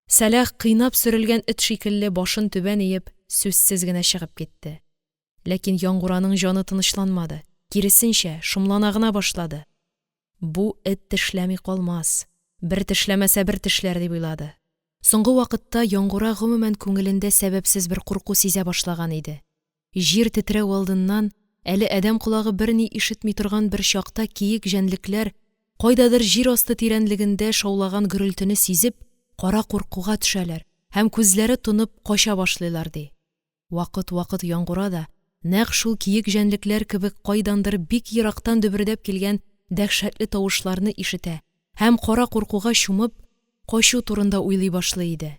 Сәлах, кыйнап сөрелгән эт шикелле, башын түбән иеп, сүзсез генә чыгып китте. Ләкин Яңгураның җаны тынычланмады, киресенчә, шомлана гына башлады. Бу эт тешләми калмас, бер тешләмәсә бер тешләр, дип уйлады. Соңгы вакытта Яңгура гомумән күңелендә сәбәпсез бер курку сизә башлаган иде. Җир тетрәү алдыннан, әле адәм колагы берни ишетми торган бер чакта киек җәнлекләр, кайдадыр җир асты тирәнлегендә шаулаган гөрелтене сизеп, кара куркуга төшәләр һәм күзләре тонып кача башлыйлар, ди. Вакыт-вакыт Яңгура да, нәкъ шул киек җәнлекләр кебек кайдандыр бик ерактан дөбердәп килгән дәһшәтле тавышларны ишетә һәм, кара куркуга чумып, качу турында уйлый башлый иде.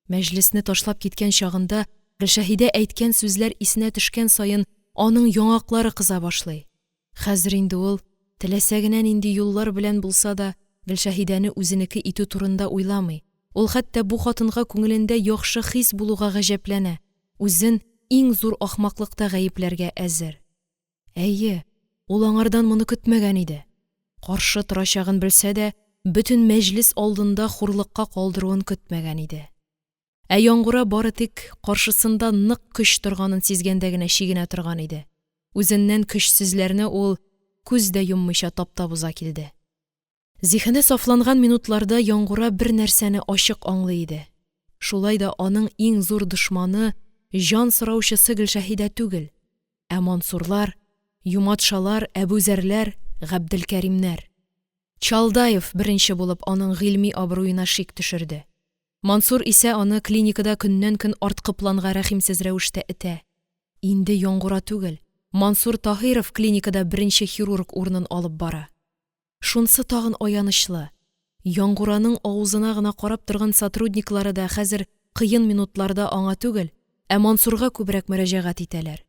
Мәҗлесне ташлап киткән чагында Гөлшәһидә әйткән сүзләр исенә төшкән саен аның яңаклары кыза башлый. Хәзер инде ул, теләсә генә нинди юллар белән булса да, Гөлшәһидәне үзенеке итү турында уйламый, ул хәтта бу хатынга күңелендә яхшы хис булуга гаҗәпләнә, үзен иң зур ахмаклыкта гаепләргә әзер. Әйе, ул аңардан моны көтмәгән иде. Каршы торачагын белсә дә, бөтен мәҗлес алдында хурлыкка калдыруын көтмәгән иде. Ә Яңгура бары тик каршысында нык көч торганын сизгәндә генә чигенә торган иде. Үзеннән көчсезләрне ул күз дә йоммыйча таптап уза килде. Зиһене сафланган минутларда Яңгура бер нәрсәне ачык аңлый иде. Шулай да аның иң зур дошманы, җан сораучысы Гөлшәһидә түгел, ә Мансурлар, Юматшалар, Әбүзәрләр, Габделкәримнәр. Чалдаев беренче булып аның гыйльми абруена шик төшерде. Мансур исә аны клиникада көннән-көн арткы планга рәхимсез рәвештә этә. Инде Яңгура түгел, Мансур Таһиров клиникада беренче хирург урынын алып бара. Шунсы тагын аянычлы, Яңгураның авызына гына карап торган сотрудниклары да хәзер кыен минутларда аңа түгел, ә Мансурга күбрәк мөрәҗәгать итәләр.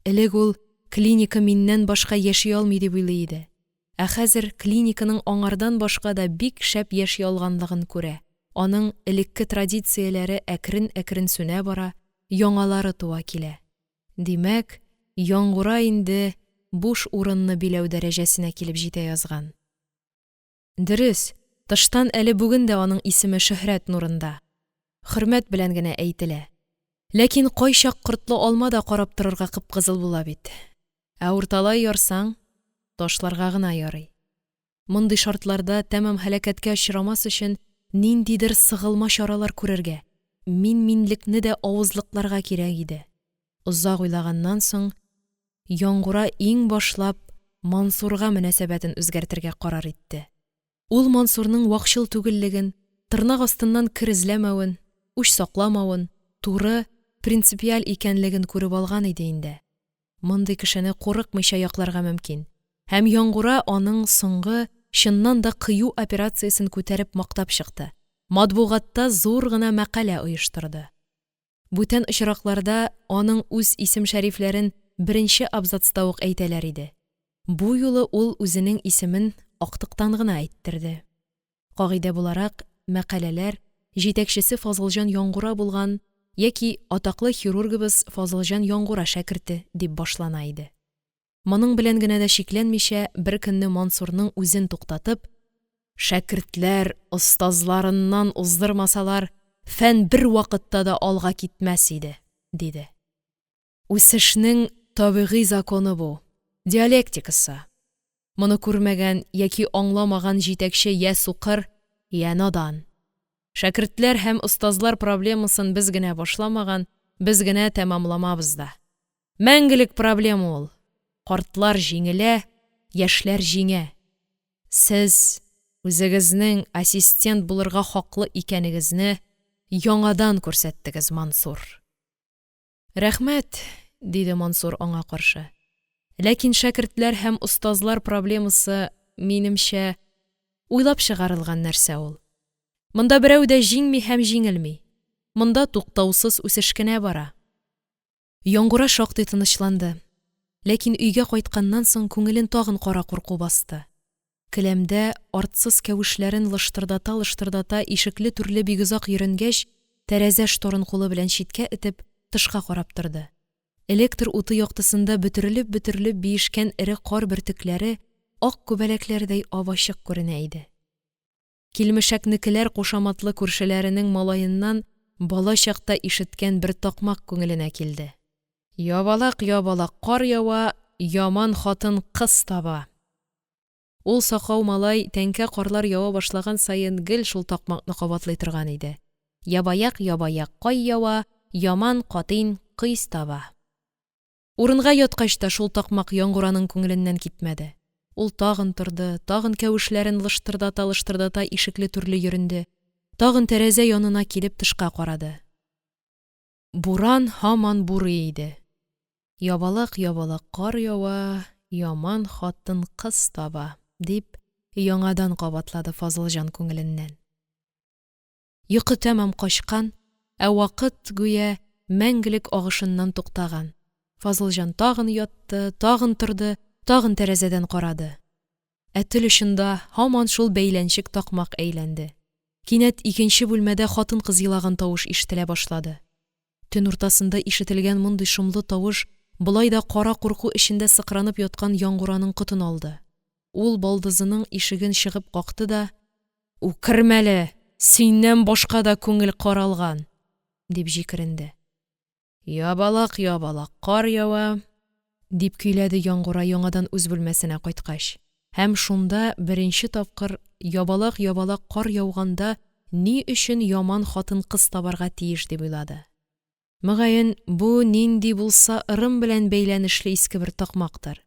Элек ул клиника миннән башка яши алмый дип уйлый иде. Ә хәзер клиниканың аңардан башка да бик шәп яши алганлыгын күрә, аның элекке традицияләре әкрен-әкрен сүнә бара. яңалары туа килә. Димәк, Яңгура инде буш урынны биләү дәрәҗәсенә килеп җитә язган. Дөрес, тыштан әле бүген дә аның исеме шөһрәт нурында, хөрмәт белән генә әйтелә. Ләкин кайчак кортлы алма да карап торырга кып-кызыл була бит. Ә урталай ярсаң, ташларга гына ярый. Мондый шартларда тәмам һәлакәткә очрамас өчен ниндидер сыгылма чаралар күрергә, мин-минлекне дә авызлыкларга кирәк иде. Озак уйлаганнан соң, Яңгура иң башлап Мансурга мөнәсәбәтен үзгәртергә карар итте. Ул Мансурның вакчыл түгеллеген, тырнак астыннан кер эзләмәвен, үч сакламавын, туры, принципиаль икәнлеген күреп алган иде инде. Мондый кешене курыкмыйча якларга мөмкин. Һәм Яңгура аның соңгы, чыннан да кыю операциясен күтәреп мактап чыкты, матбугатта зур гына мәкалә оештырды. Бүтән очракларда аның үз исем-шәрифләрен беренче абзацта ук әйтәләр иде. Бу юлы ул үзенең исемен актыктан гына әйттерде. Кагыйдә буларак, мәкаләләр, җитәкчесе Фазылҗан Яңгура булган яки атаклы хирургыбыз Фазылҗан Яңгура шәкерте, дип башлана иде. Моның белән генә дә чикләнмичә, беркөнне Мансурның үзен туктатып, Шәкертләр остазларыннан уздырмасалар, фән бервакытта да алга китмәс иде, диде. Үсешнең табигый законы бу, диалектикасы. Моны күрмәгән яки аңламаган җитәкче йә сукыр, йә надан. Шәкертләр һәм остазлар проблемасын без генә башламаган, без генә тәмамламабыз да. Мәңгелек проблема ул. Картлар җиңелә, яшьләр җиңә. Сез үзегезнең ассистент булырга хаклы икәнегезне яңадан күрсәттегез, Мансур. Рәхмәт, диде Мансур аңа каршы. Ләкин шәкертләр һәм остазлар проблемасы, минемчә, уйлап чыгарылган нәрсә ул. Монда берәү дә җиңми һәм җиңелми. Монда туктаусыз үсеш кенә бара. Яңгура шактый тынычланды. Ләкин өйгә кайтканнан соң күңелен тагын кара курку басты. Келәмдә артсыз кәвешләрен лыштырдата-лыштырдата ишекле-түрле бик озак йөренгәч, тәрәзә шторын кулы белән читкә этеп, тышка карап торды. Электр уты яктысында бөтерелеп-бөтерелеп биешкән эре кар бөртекләре ак күбәләкләрдәй ап-ачык күренә иде. Килмешәкнекеләр кушаматлы күршеләренең малаеннан бала чакта ишеткән бер такмак күңеленә килде. Ябалак-ябалак кар ява, яман хатын кыз таба. Ул сакау малай тәңкә карлар ява башлаган саен гел шул такмакны кабатлый торган иде. Ябаяк-ябаяк кай ява, яман катыйн кыйз таба. Урынга яткач та шул такмак Яңгураның күңеленнән китмәде. Ул тагын торды, тагын кәвешләрен лыштырдата-лыштырдата ишекле-түрле йөренде, тагын тәрәзә янына килеп тышка карады. Буран һаман бурый иде. Ябалак-ябалак кар ява, яман хатын кыз таба, дип, яңадан кабатлады Фазылҗан күңеленнән. Йокы тәмам качкан, ә вакыт, гүя, мәңгелек агышыннан туктаган. Фазылҗан тагын ятты, тагын торды, тагын тәрәзәдән карады. Ә тел очында һаман шул бәйләнчек такмак әйләнде. Кинәт икенче бүлмәдә хатын-кыз елаган тавыш ишетелә башлады. Төн уртасында ишетелгән мондый шомлы тавыш болай да кара курку эчендә сыкранып яткан Яңгураның котын алды. Ул балдызының ишеген чыгып какты да, Үкермәле, синнән башка да күңел каралган! дип җикеренде. Ябалак-ябалак кар ява, дип көйләде Яңгура яңадан үз бүлмәсенә кайткач. Һәм шунда беренче тапкыр ябалак-ябалак кар яуганда ни өчен яман хатын-кыз табарга тиеш дип уйлады. Мөгаен, бу нинди булса ырым белән бәйләнешле иске бер такмактыр.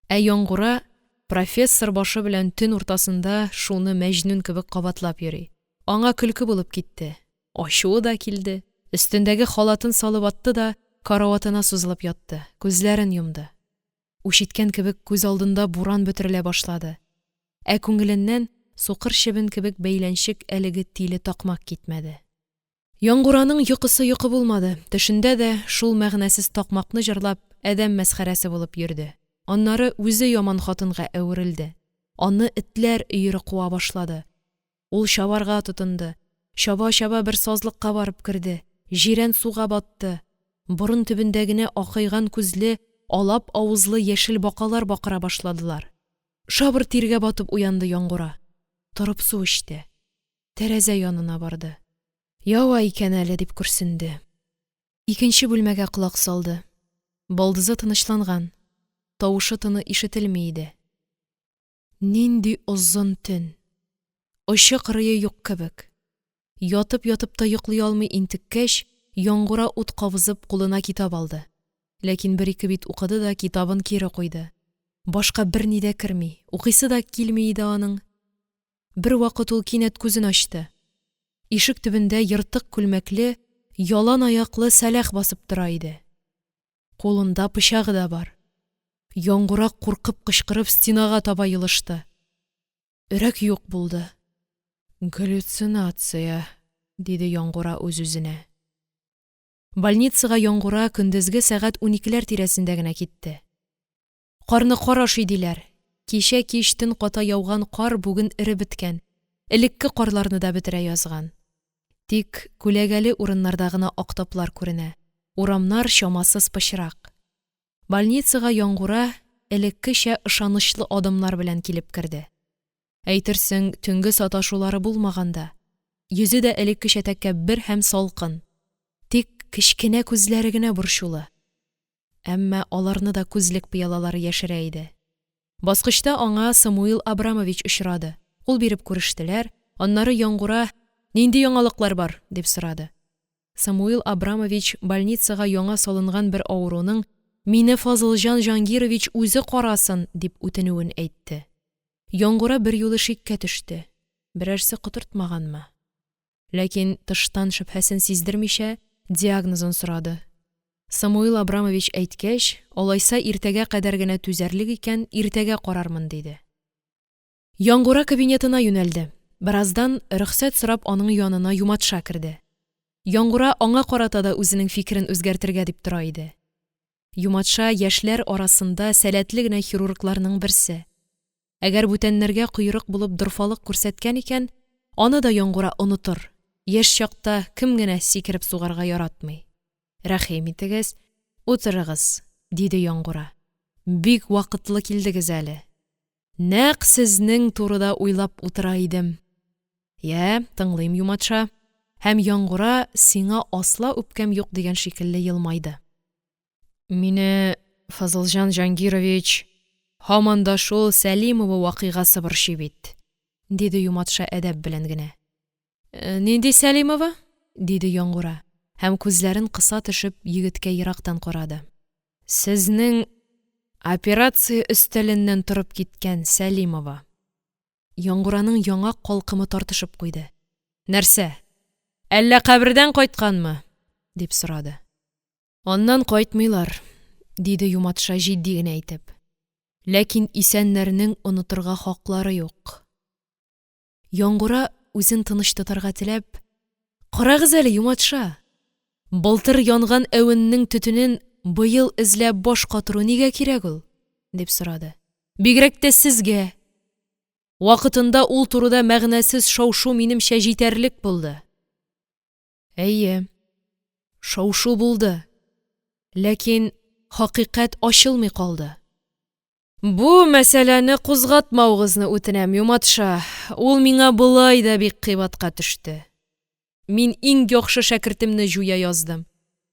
Ә Яңгура профессор башы белән төн уртасында шуны Мәҗнүн кебек кабатлап йөри. Аңа көлке булып китте. Ачуы да килде. Өстендәге халатын салып атты да караватына сузылып ятты, күзләрен йомды. Үч иткән кебек күз алдында буран бөтерелә башлады. Ә күңеленнән сукыр чебен кебек бәйләнчек әлеге тиле такмак китмәде. Яңгураның йокысы йокы булмады, төшендә дә шул мәгънәсез такмакны җырлап, адәм мәсхәрәсе булып йөрде. Аннары үзе яман хатынга әверелде. Аны этләр өере куа башлады. Ул чабарга тотынды. Чаба-чаба бер сазлыкка барып керде, җирән суга батты. Борын төбендә генә акайган күзле, алап авызлы яшел бакалар бакыра башладылар. Шабыр тиргә батып уянды Яңгура. Торып су эчте. Тәрәзә янына барды. Ява икән әле, дип көрсенде. Икенче бүлмәгә колак салды. Балдызы тынычланган, тавышы-тыны ишетелми иде. Нинди озын төн! Очы-кырые юк кебек. Ятып-ятып та йоклый алмый интеккәч, Яңгура ут кабызып, кулына китап алды. Ләкин бер-ике бит укыды да китабын кире куйды. Башка берни дә керми, укыйсы да килми иде аның. Бервакыт ул кинәт күзен ачты. Ишек төбендә ертык күлмәкле, ялан аяклы Сәләх басып тора иде. Кулында пычагы да бар. Яңгура куркып кычкырып стенага таба елышты. Өрәк юк булды. «Галлюцинация», – диде Яңгура үз-үзенә. Больницага Яңгура көндезге сәгать 12 ләр тирәсендә генә китте. Карны кар ашый, диләр. Кичә кич төн ката яуган кар бүген эреп беткән, элекке карларны да бетерә язган. Тик күләгәле урыннарда гына ак таплар күренә, урамнар чамасыз пычрак. Больницага Яңгура элеккечә ышанычлы адымнар белән килеп керде. Әйтерсең, төнге саташулары булмаган да. Йөзе дә элеккечә тәкәббер һәм салкын. Тик кечкенә күзләре генә борчулы. Әмма аларны да күзлек пыялалары яшерә иде. Баскычта аңа Самуил Абрамович очрады. Кул биреп күрештеләр, аннары Яңгура: «Нинди яңалыклар бар?» – дип сорады. Самуил Абрамович больницага яңа салынган бер авыруның: «Мине Фазылҗан Җангирович үзе карасын!» – дип үтенүен әйтте. Яңгура берьюлы шиккә төште: берәрсе котыртмаганмы? Ләкин тыштан шөбһәсен сиздермичә, диагнозын сорады. Самуил Абрамович әйткәч, алайса иртәгә кадәр генә түзәрлек икән, иртәгә карармын, диде. Яңгура кабинетына юнәлде. Бераздан, рөхсәт сорап, аның янына Юматша керде. Яңгура аңа карата да үзенең фикерен үзгәртергә дип тора иде. Юматша яшьләр арасында сәләтле генә хирургларның берсе. Әгәр бүтәннәргә койрык булып дорфалык күрсәткән икән, аны да Яңгура онытыр, яшь чакта кем генә сикереп сугарга яратмый. Рәхим итегез, утырыгыз, диде Яңгура. Бик вакытлы килдегез әле. Нәкъ сезнең турыда уйлап утыра идем. Йә, тыңлыйм, Юматша. Һәм Яңгура сиңа асла үпкәм юк дигән шикелле елмайды. Мине, Фазылҗан Җангирович, һаман да шул Сәлимова вакыйгасы борчый бит, диде Юматша әдәп белән генә. Нинди Сәлимова? диде Яңгура һәм, күзләрен кыса төшеп, егеткә ерактан карады. Сезнең операция өстәленнән торып киткән Сәлимова. Яңгураның яңак калкымы тартышып куйды. Нәрсә, әллә кабердән кайтканмы? дип сорады. Аннан кайтмыйлар, диде Юматша җитди генә итеп. Ләкин исәннәрнең онытырга хаклары юк. Яңгура, үзен тыныч тотарга теләп: «Карагыз әле, Юматша, былтыр янган әвеннең төтенен быел эзләп баш катыру нигә кирәк ул?» – дип сорады. «Бигрәк тә сезгә! Вакытында ул турыда мәгънәсез шау-шу, минемчә, җитәрлек булды». Әйе, шау-шу булды, ләкин хакыйкать ачылмый калды. Бу мәсьәләне кузгатмавыгызны үтенәм, Юматша, ул миңа болай да бик кыйбатка төште. Мин иң яхшы шәкертемне җуя яздым.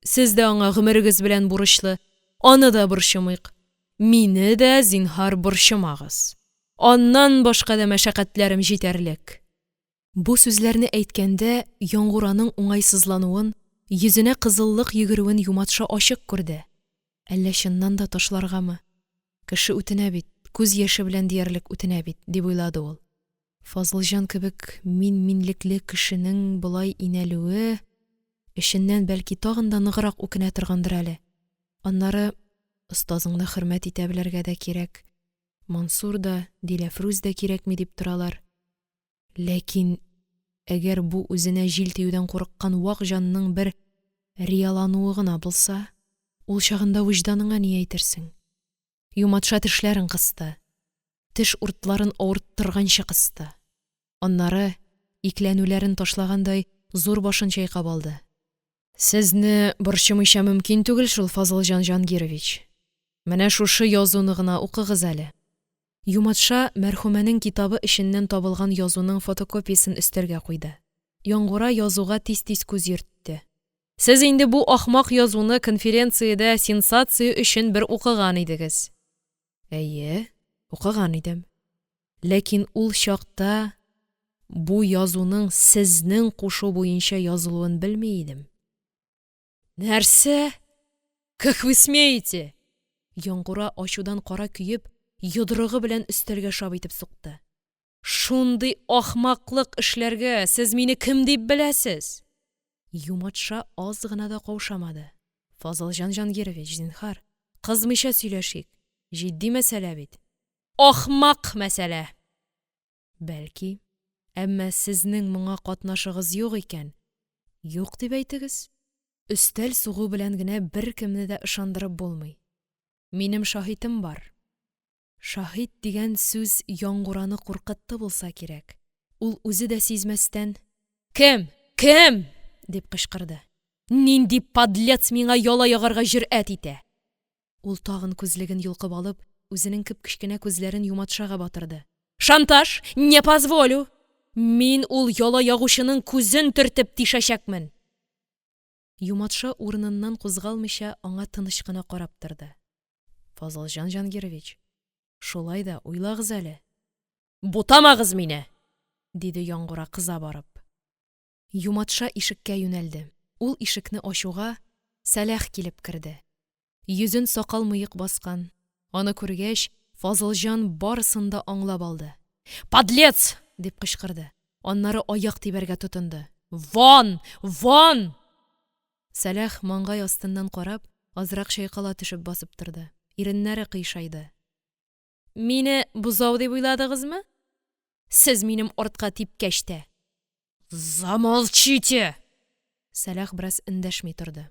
Сез дә аңа гомерегез белән бурычлы, аны да борчымыйк. Мине дә, зинһар, борчымагыз. Аннан башка да мәшәкатьләрем җитәрлек. Бу сүзләрне әйткәндә Яңгураның уңайсызлануын, йөзенә кызыллык йөгерүен Юматша ачык күрде. Әллә чыннан да ташларгамы? Кеше үтенә бит, күз яше белән диярлек үтенә бит, дип уйлады ул. Фазылҗан кебек мин-минлекле кешенең болай инәлүе эченнән, бәлки, тагын да ныграк үкенә торгандыр әле. Аннары остазыңны хөрмәт итә белергә дә кирәк. Мансур да, Диләфрүз дә кирәкми дип торалар. Ләкин әгәр бу үзенә җил тиюдән курыккан вак җанның бер риялануы гына булса, ул чагында вөҗданыңа ни әйтерсең? Юматша тешләрен кысты, теш уртларын авырттырганчы кысты. Аннары, икеләнүләрен ташлагандай, зур башын чайкап алды. Сезне борчымыйча мөмкин түгел шул, Фазылҗан Җангирович. Менә шушы язуны гына укыгыз әле. Юматша мәрхүмәнең китабы эченнән табылган язуның фотокопиясен өстәлгә куйды. Яңгура язуга тиз-тиз күз йөртте. Сез инде бу ахмак язуны конференциядә сенсация өчен бер укыган идегез. Әйе, укыган идем. Ләкин ул чакта бу язуның сезнең кушу буенча язылуын белми идем. Нәрсә? Как вы смеете? Яңгура, ачудан кара көеп, йодрыгы белән өстәлгә шап итеп сукты. Шундый ахмаклык эшләргә сез мине кем дип беләсез? Юматша аз гына да каушамады. Фазылҗан Җангирович, зинһар, кызмыйча сөйләшик, җитди мәсьәлә бит. Ахмак мәсьәлә! Бәлки, әмма сезнең моңа катнашыгыз юк икән, юк дип әйтегез. Өстәл сугу белән генә беркемне дә ышандырып булмый. Минем шаһитым бар. Шаһит дигән сүз Яңгураны куркытты булса кирәк, ул үзе дә сизмәстән: – Кем? Кем? – дип кычкырды. – Нинди подлец миңа яла ягарга җөрьәт итә? Ул тагын күзлеген йолкып алып, үзенең кеп-кечкенә күзләрен Юматшага батырды. – Шантаж! Не позволю! Мин ул яла ягучының күзен төртеп тишәчәкмен! Юматша урыныннан кузгалмыйча аңа тыныч кына карап торды. – Фазылҗан Җангирович, шулай да уйлагыз әле. Бутамагыз мине! – диде Яңгура, кыза барып. Юматша ишеккә юнәлде. Ул ишекне ачуга, Сәләх килеп керде. Йөзен сакал-мыек баскан. Аны күргәч, Фазылҗан барысын да аңлап алды. – Подлец! – дип кычкырды. Аннары аяк тибәргә тотынды. – Вон! Вон! Сәләх, маңгай астыннан карап, азрак чайкала төшеп басып торды, иреннәре кыйшайды. – Мине бозау дип уйладыгызмы? Сез минем артка типкәч тә! Замолчите! Сәләх бераз эндәшми торды.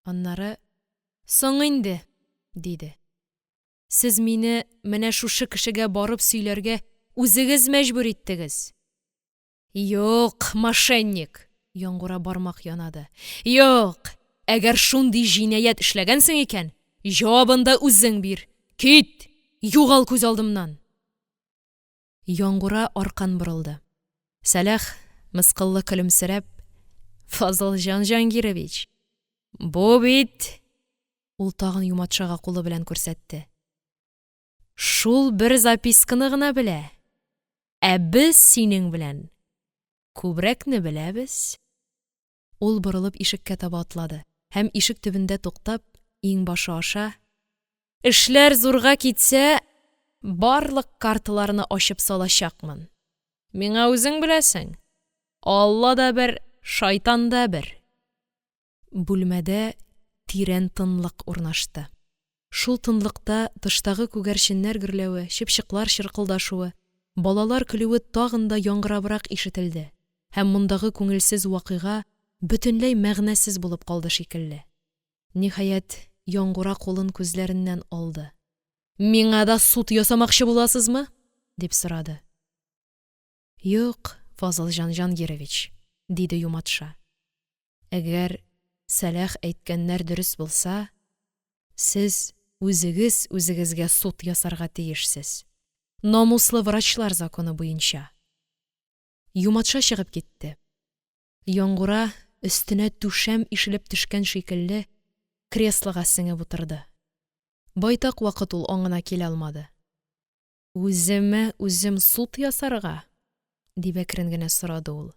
Аннары: – Соң инде, – диде, – сез мине менә шушы кешегә барып сөйләргә үзегез мәҗбүр иттегез! Юк, мошенник! – Яңгура бармак янады. – Юк, әгәр шундый җинаять эшләгәнсең икән, җавабын да үзең бир! Кит, югал күз алдымнан! Яңгура аркан борылды. Сәләх, мыскыллы көлемсерәп: – Фазылҗан Җангирович, бу бит… – Ул тагын Юматшага кулы белән күрсәтте. – Шул бер записканы гына белә, ә без синең белән күбрәкне беләбез. Ул борылып ишеккә таба атлады һәм, ишек төбендә туктап, иңбашы аша: – Эшләр зурга китсә, барлык карталарны ачып салачакмын. Миңа, үзең беләсең, Алла да бер, шайтан да бер. Бүлмәдә тирән тынлык урнашты. Шул тынлыкта тыштагы күгәрченнәр гөрләве, чыпчыклар чыркылдашуы, балалар көлүе тагын да яңгырабрак ишетелде һәм мондагы күңелсез вакыйга бөтенләй мәгънәсез булып калды шикелле. Ниһаять, Яңгура кулын күзләреннән алды. – Миңа да суд ясамакчы буласызмы? – дип сорады. – Юк, Фазылҗан Җангирович, – диде Юматша. – Әгәр Сәләх әйткәннәр дөрес булса, сез үзегез үзегезгә суд ясарга тиешсез. Намуслы врачлар законы буенча. Юматша чыгып китте. Яңгура, өстенә түшәм ишелеп төшкән шикелле, креслога сеңеп утырды. Байтак вакыт ул аңына килә алмады. «Үземә үзем суд ясарга?» – дип әкрен генә сорады ул.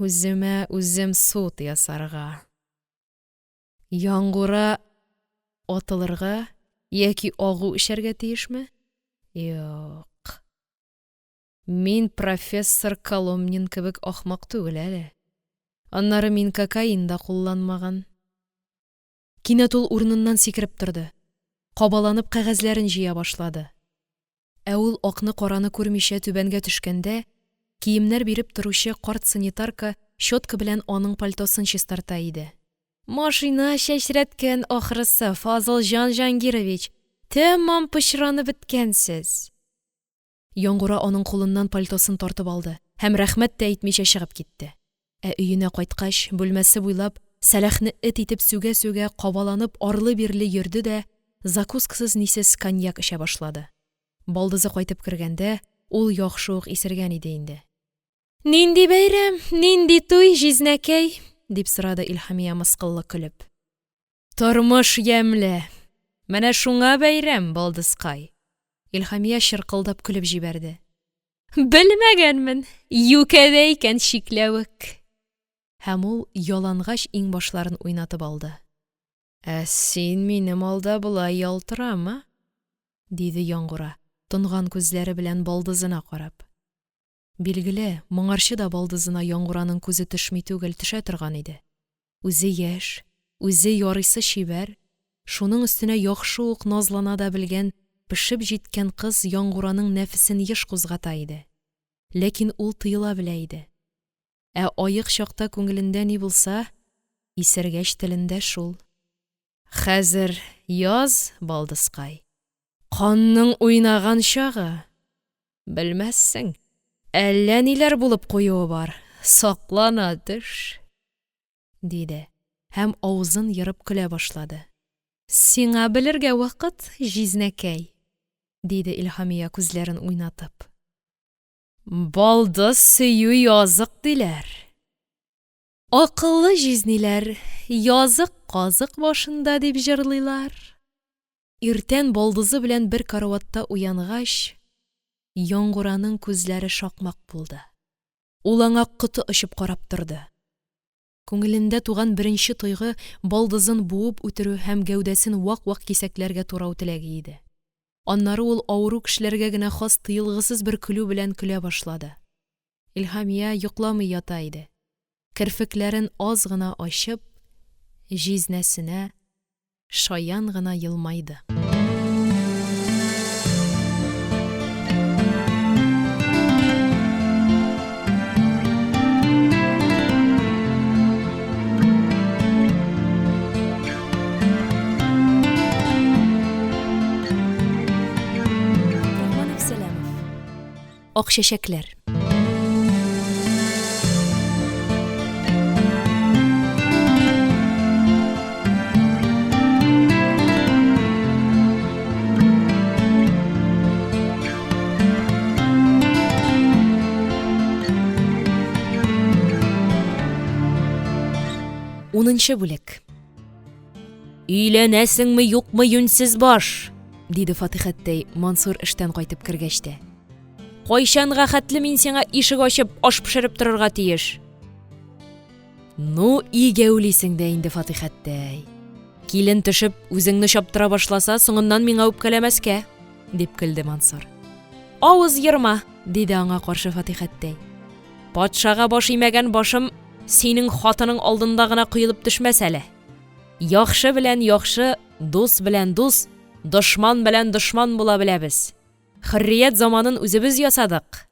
«Үземә үзем суд ясарга!» Яңгура атылырга яки агу эчәргә тиешме? Юк, мин профессор Коломнин кебек ахмак түгел әле. Аннары мин кокаин да кулланмаган. Кинәт ул урыныннан сикереп торды, кабаланып кәгазьләрен җыя башлады. Ә ул акны-караны күрмичә түбәнгә төшкәндә, киемнәр биреп торучы карт санитарка щетка белән аның пальтосын чистарта иде. Машина чәчрәткән, ахрысы, Фазылҗан Җангирович, тәмам пычранып беткәнсез! Яңгура аның кулыннан пальтосын тартып алды һәм рәхмәт тә әйтмичә чыгып китте. Ә өенә кайткач, бүлмәсе буйлап Сәләхне эт итеп сүгә-сүгә, кабаланып арлы-бирле йөрде дә закускасыз-нисез коньяк эчә башлады. Балдызы кайтып кергәндә, ул яхшы ук исергән иде инде. – Нинди бәйрәм, нинди туй, җизнәкәй? – дип сорады Илһамия, мыскыллы көлеп. – Тормыш ямьле, менә шуңа бәйрәм, балдызкай! Илһамия чыркылдап көлеп җибәрде. – Белмәгәнмен, юкәдә икән чикләвек! Һәм ул ялангач иңбашларын уйнатып алды. – Ә син минем алда болай ялтырама! – диде Яңгура, тонган күзләре белән балдызына карап. Билгеле, моңарчы да балдызына Яңгураның күзе төшми түгел, төшә торган иде. Үзе яшь, үзе ярыйсы чибәр, шуның өстенә яхшы ук назлана да белгән, пешеп җиткән кыз Яңгураның нәфесен еш кузгата иде. Ләкин ул тыела белә иде. Ә аек чакта күңелендә ни булса, исергәч телендә шул. Хәзер яз, балдызкай, канның уйнаган чагы, белмәссең, әллә ниләр булып куюы бар, саклана төш! – диде һәм авызын ерып көлә башлады. – Сиңа белергә вакыт, җизнәкәй! – диде Илһамия, күзләрен уйнатып. Балдыз сөю язык, диләр. Акыллы җизниләр, язык казык башында, дип җырлыйлар. Иртән балдызы белән бер караватта уянгач, Яңгураның күзләре шакмак булды. Ул аңа коты очып карап торды. Күңелендә туган беренче тойгы балдызын буып үтерү һәм гәүдәсен вак-вак кисәкләргә турау теләге иде. Аннары ул авыру кешеләргә генә хас тыелгысыз бер көлү белән көлә башлады. Илһамия йокламый ята иде. Керфекләрен аз гына ачып, җизнәсенә шаян гына елмайды. Рахман Әпсәләмов. Ак чәчәкләр. Унынчы бүлек. Өйләнәсеңме, юкмы, юньсез баш? диде Фатихәттәй, Мансур эштән кайтып кергәч тә. Кайчанга хәтле мин сиңа ишек ачып, аш пешереп торырга тиеш? Ну, игәүлисең дә инде, Фатихәттәй. Килен төшеп, үзеңне чаптыра башласа, соңыннан миңа үпкәләмәскә, дип көлде Мансур. Авыз ерма, диде аңа каршы Фатихәттәй. Патшага баш имәгән башым синең хатының алдында гына коелып төшмәс әле. Яхшы белән яхшы, дус белән дус, дошман белән дошман була беләбез. Хөррият заманын үзебез ясадык.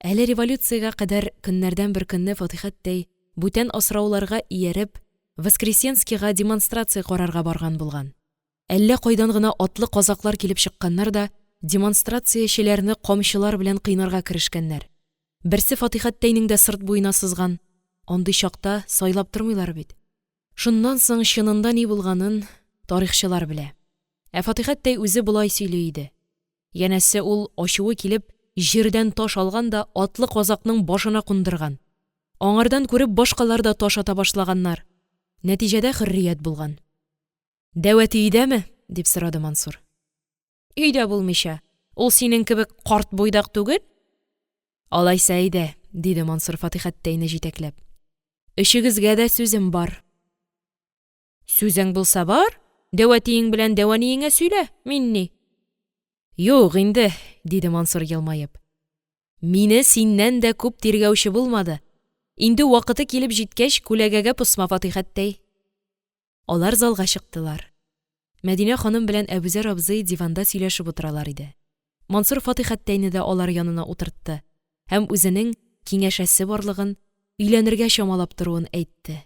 Әле революциягә кадәр көннәрдән бер көнне Фатихәттәй, бүтән асрауларга ияреп, Воскресенскига демонстрация карарга барган булган. Әллә кайдан гына атлы казаклар килеп чыкканнар да демонстрациячеләрне камчылар белән кыйнарга керешкәннәр. Берсе Фатихәттәйнең дә сырт буена сызган. Андый чакта сайлап тормыйлар бит. Шуннан соң чынында ни булганын тарихчылар белә. Ә Фатихәттәй үзе болай сөйли иде. Янәсе, ул, ачуы килеп, җирдән таш алган да атлы казакның башына кундырган. Аңардан күреп, башкалар да таш ата башлаганнар. Нәтиҗәдә хөррият булган. Дәү әти өйдәме? – дип сорады Мансур. Өйдә булмыйча, ул синең кебек карт буйдак түгел. Алайса, әйдә, диде Мансур, Фатихәттәйне җитәкләп. Өчегезгә дә сүзем бар. Сүзең булса бар, дәү әтиең белән дәү әниеңә сөйлә, мин ни. Юк инде, диде Мансур, елмаеп. Мине синнән дә күп тиргәүче булмады. Инде вакыты килеп җиткәч, күләгәгә посма, Фатихәттәй. Алар залга чыктылар. Мәдинә ханым белән Әбүзәр абзый диванда сөйләшеп утыралар иде. Мансур Фатихәттәйне дә алар янына утыртты һәм үзенең киңәшәсе барлыгын, өйләнергә чамалап торуын әйтте.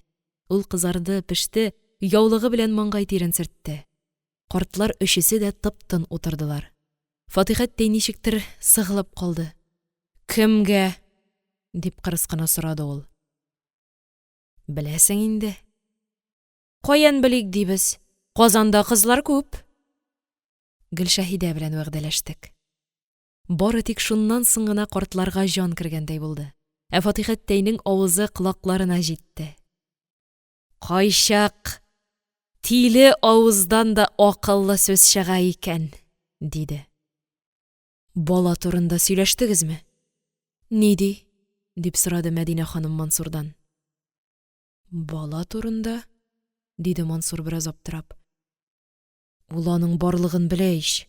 Ул кызарды, пеште, яулыгы белән маңгай тирен сөртте. Картлар өчесе дә тып-тын утырдылар. Фатихәттәй ничектер сыгылып калды. Кемгә? дип кырыс кына сорады ул. Беләсең инде. Каян белик, дибез, Казанда кызлар күп. Гөлшәһидә белән вәгъдәләштек. Бары тик шуннан соң гына картларга җан кергәндәй булды, ә Фатихәттәйнең авызы колакларына җитте: – Кайчак тиле авыздан да акыллы сүз чыга икән, – диде. Бала турында сөйләштегезме, ни ди? – дип сорады Мәдинә ханым Мансурдан. Бала турында? – диде Мансур, бераз аптырап. Ул аның барлыгын белә ич.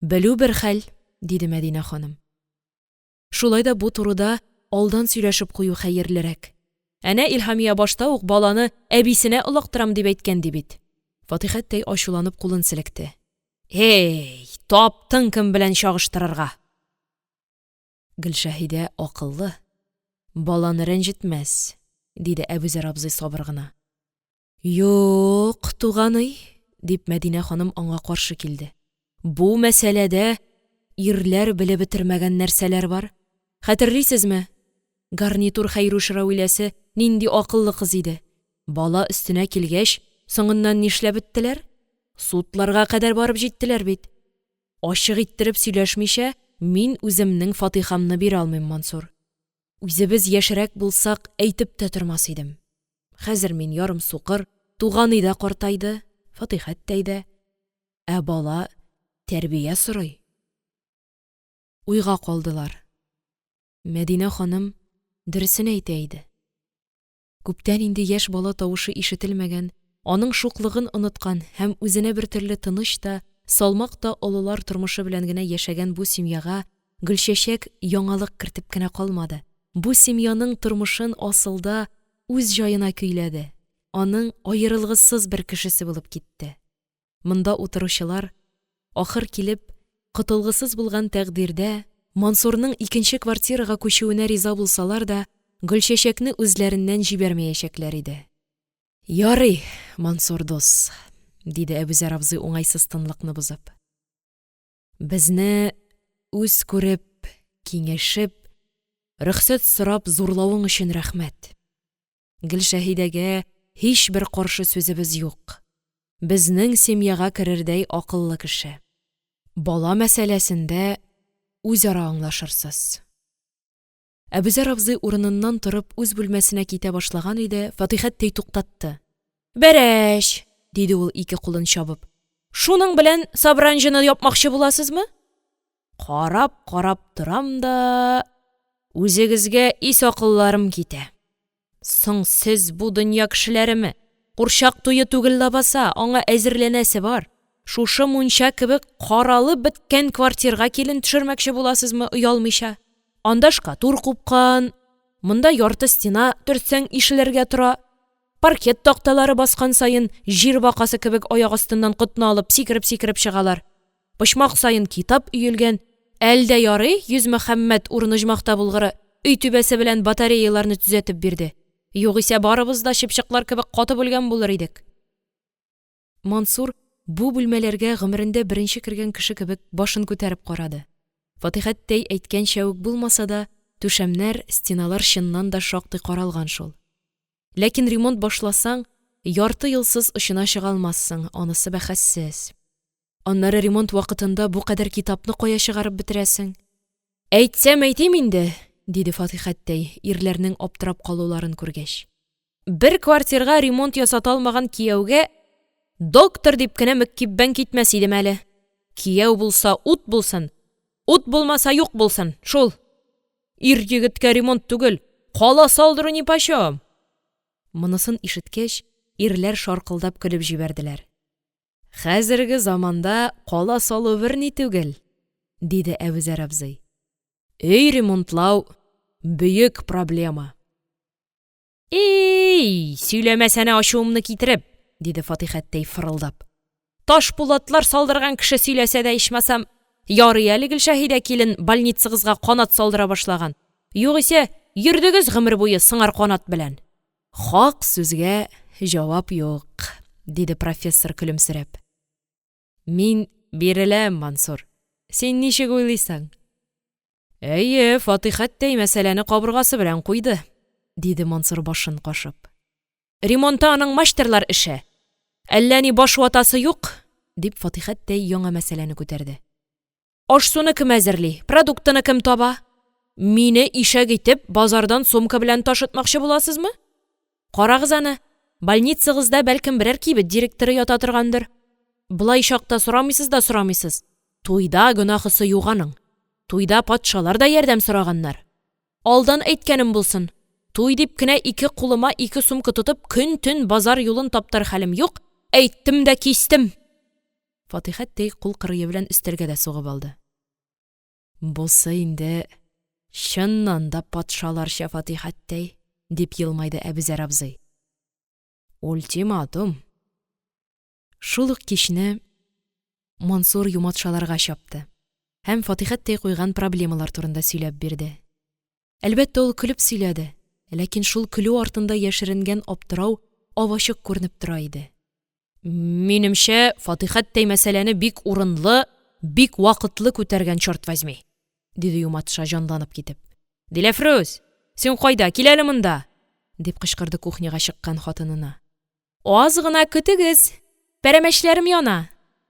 Белү бер хәл, диде Мәдинә ханым. Шулай да бу турыда алдан сөйләшеп кую хәерлерәк. Әнә Илһамия башта ук, баланы әбисенә олактырам, дип әйткән, ди бит. Фатихәттәй ачуланып кулын селекте: – Әй, таптың кем белән чагыштырырга! Гөлшәһидә акыллы, баланы рәнҗетмәс, – диде Әбүзәр абзый сабыр гына. – Юк, туганый, – дип, Мәдинә ханым аңа каршы килде, – бу мәсьәләдә ирләр белеп бетермәгән нәрсәләр бар. Хәтерлисезме, гарнитур Хәйрүш Рәвиләсе нинди акыллы кыз иде, бала өстенә килгәч, соңыннан нишләп беттеләр? Судларга кадәр барып җиттеләр бит. Ачык иттереп сөйләшмичә, мин үземнең фатихамны бирә алмыйм, Мансур. Үзебез яшьрәк булсак, әйтеп тә тормас идем. Хәзер мин ярым сукыр, туганый да картайды, Фатихәттәй дә. Ә бала тәрбия сорый. Уйга калдылар. Мәдинә ханым дөресен әйтә иде. Күптән инде яшь бала тавышы ишетелмәгән, аның шуклыгын оныткан һәм үзенә бертөрле тыныч та, салмак та олылар тормышы белән генә яшәгән бу семьяга Гөлчәчәк яңалык кертеп кенә калмады, бу семьяның тормышын, асылда, үз җаена көйләде, аның аерылгысыз бер кешесе булып китте. Монда утыручылар, ахыр килеп, котылгысыз булган тәкъдирдә, Мансурның икенче квартирага күчүенә риза булсалар да, Гөлчәчәкне үзләреннән җибәрмәячәкләр иде. Ярый, Мансур дус, – диде Әбүзәр абзый, уңайсыз тынлыкны бозып. Безне үз күреп, киңәшеп, рөхсәт сорап зурлавың өчен рәхмәт. Гөлшәһидәгә һичбер каршы сүзебез юк. Безнең семьяга керердәй акыллы кеше. Бала мәсьәләсендә үзара аңлашырсыз. Әбүзәр абзый урыныннан торып үз бүлмәсенә китә башлаган иде, Фатихәттәй туктатты. – Бәрәч! – диде ул, ике кулын чабып. – Шуның белән сабранҗыны япмакчы буласызмы? Карап-карап торам да, үзегезгә ис-акылларым китә. Соң сез бу дөнья кешеләреме? Курчак туе түгел ләбаса, аңа әзерләнәсе бар. Шушы мунча кебек каралып беткән квартирга килен төшермәкче буласызмы, оялмыйча? Анда шкатур купкан, монда ярты стена төртсәң ишелергә тора. Паркет такталары баскан саен җир бакасы кебек аяк астыннан котны алып сикереп-сикереп чыгалар. Почмак саен китап өелгән. Әле дә ярый, Йөзмөхәммәт, урын оҗмахта булгыры, өй түбәсе белән батареяларны төзәтеп бирде. Югыйсә барыбыз да чыпчыклар кебек катып үлгән булыр идек. Мансур, бу бүлмәләргә гомерендә беренче кергән кеше кебек, башын күтәреп карады. Фатихәттәй әйткәнчә үк булмаса да, түшәмнәр, стеналар чыннан да шактый каралган шул. Ләкин ремонт башласаң, ярты елсыз очына чыга алмассың, анысы бәхәссез. Аннары ремонт вакытында бу кадәр китапны кая чыгарып бетерәсең? Әйтсәм әйтим инде, диде Фатихәттәй, ирләрнең аптырап калуларын күргәч. Бер квартирга ремонт ясата алмаган кияүгә доктор дип кенә мөкиббән китмәс идем әле. Кияү булса, ут булсын, ут булмаса, юк булсын, шул. Ир-егеткә ремонт түгел, кала салдыру нипочем! Монысын ишеткәч, ирләр шаркылдап көлеп җибәрделәр. Хәзерге заманда кала салу берни түгел, диде Әбүзәр абзый. Өй ремонтлау – бөек проблема. И-и, сөйләмәсәнә ачуымны китереп, диде Фатихәттәй, фырылдап. Таш пулатлар салдырган кеше сөйләсә дә, ичмасам. Ярый әле Гөлшәһидә килен больницагызга канат салдыра башлаган. Югыйсә, йөрдегез гомер буе сыңар канат белән. Хак сүзгә җавап юк, диде профессор, көлемсерәп. Мин биреләм, Мансур, син ничек уйлыйсың? Әйе, Фатихәттәй мәсьәләне кабыргасы белән куйды, диде Мансур, башын кашып. Ремонты аның маҫтӑрлар эше, әллә ни баш ватасы юк, – дип, Фатихәттәй яңа мәсьәләне күтәрде. Аш-суны кем әзерли, продуктыны кем таба? Мине, ишәк итеп, базардан сумка белән ташытмакчы буласызмы? Карагыз аны, больницагызда, бәлкем, берәр кибет директоры ята торгандыр. Болай чакта сорамыйсыз да сорамыйсыз. Туйда гөнаһысы юк аның, туйда патшалар да ярдәм сораганнар. Алдан әйткәнем булсын, туй дип кенә ике кулыма ике сумка тотып, көн-төн базар юлын таптар хәлем юк, әйттем дә кистем! Фатихәттәй кул кырые белән өстәлгә дә сугып алды. – Бусы инде чыннан да патшаларча, Фатихәттәй! – дип елмайды Әбүзәр абзый. – Ультиматум! Шул ук кичне Мансур Юматшаларга чапты һәм Фатихәттәй куйган проблемалар турында сөйләп бирде. Әлбәттә, ул көлеп сөйләде, ләкин шул көлү артында яшеренгән аптырау ап-ачык күренеп тора иде. – Минемчә, Фатихәттәй мәсьәләне бик урынлы, бик вакытлы күтәргән, чорт возьми! – диде Юматша, җанланып китеп. – Диләфрүз, син кайда, кил әле монда! – дип кычкырды кухняга чыккан хатынына. – Аз гына көтегез, пәрәмәчләрем яна!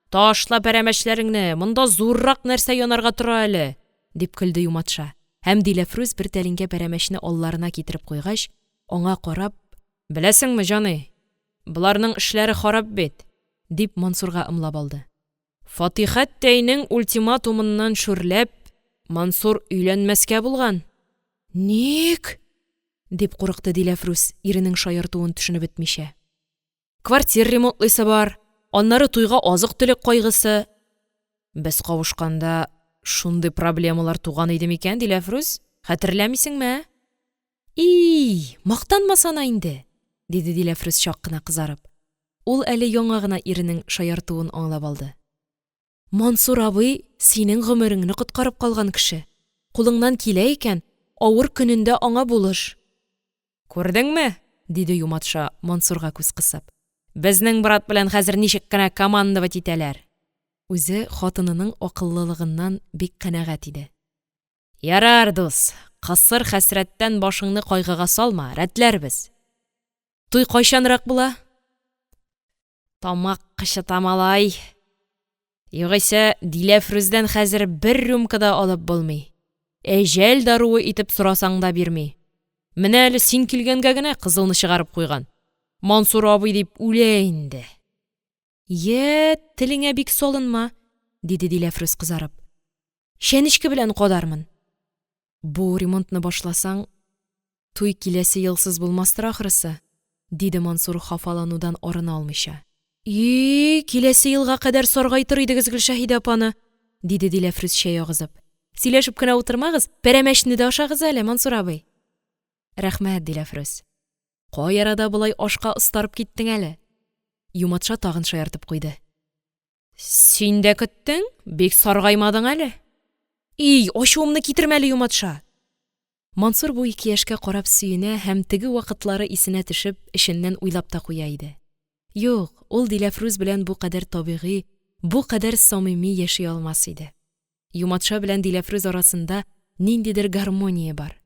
Ташла пәрәмәчләреңне, монда зуррак нәрсә янарга тора әле! – дип көлде Юматша һәм, Диләфрүз бер тәлинкә пәрәмәчне алларына китереп куйгач, аңа карап: – Беләсеңме, җаный, боларның эшләре харап бит, – дип, Мансурга ымлап алды. – Фатихәттәйнең ультиматумыннан шүрләп, Мансур өйләнмәскә булган. – Ник? – дип курыкты Диләфрүз, иренең шаяртуын төшенеп бетмичә. – Квартир ремонтлыйсы бар, аннары туйга азык-төлек кайгысы. Без кавышканда, шундый проблемалар туган иде микән, Диләфрүз, хәтерләмисеңме, ә? И, мактанмасана инде! – диде Диләфрүз, чак кына кызарып. Ул әле яңа гына иренең шаяртуын аңлап алды. – Мансур абый синең гомереңне коткарып калган кеше. Кулыңнан килә икән, авыр көнендә аңа булыш. – Күрдеңме? – диде Юматша, Мансурга күз кысып. – Безнең брат белән хәзер ничек кенә командовать итәләр! Үзе хатынының акыллылыгыннан бик канәгать иде. – Ярар, дус, кысыр хәсрәттән башыңны кайгыга салма, рәтләрбез. Туй кайчанрак була? Тамак кычыта, малай. Югыйсә Диләфрүздән хәзер бер рюмка да алып булмый. Әҗәл даруы итеп сорасаң да бирми. Менә әле син килгәнгә генә кызылны чыгарып куйган. Мансур абый дип үлә инде. Йә, телеңә бик салынма, диде Диләфрүз, кызарып. Чәнечке белән кадармын. Бу ремонтны башласаң, туй киләсе елсыз булмастыр, ахрысы, диде Мансур, хафаланудан арына алмыйча. И, киләсе елга кадәр саргайтыр идегез Гөлшәһидә апаны, диде Диләфрүз, чәй агызып. Сөйләшеп кенә утырмагыз, пәрәмәчне дә ашагыз әле, Мансур абый. Рәхмәт, Диләфрүз. Кай арада болай ашка остарып киттең әле? Юматша тагын шаяртып куйды. Син дә көттең, бик саргаймадың әле. И, ачуымны китермә әле, Юматша! Мансур бу ике яшькә карап сөенә һәм теге вакытлары исенә төшеп, эченнән уйлап та куя иде. Юк, ул Диләфрүз белән бу кадәр табигый, бу кадәр самими яши алмас иде. Юматша белән Диләфрүз арасында ниндидер гармония бар.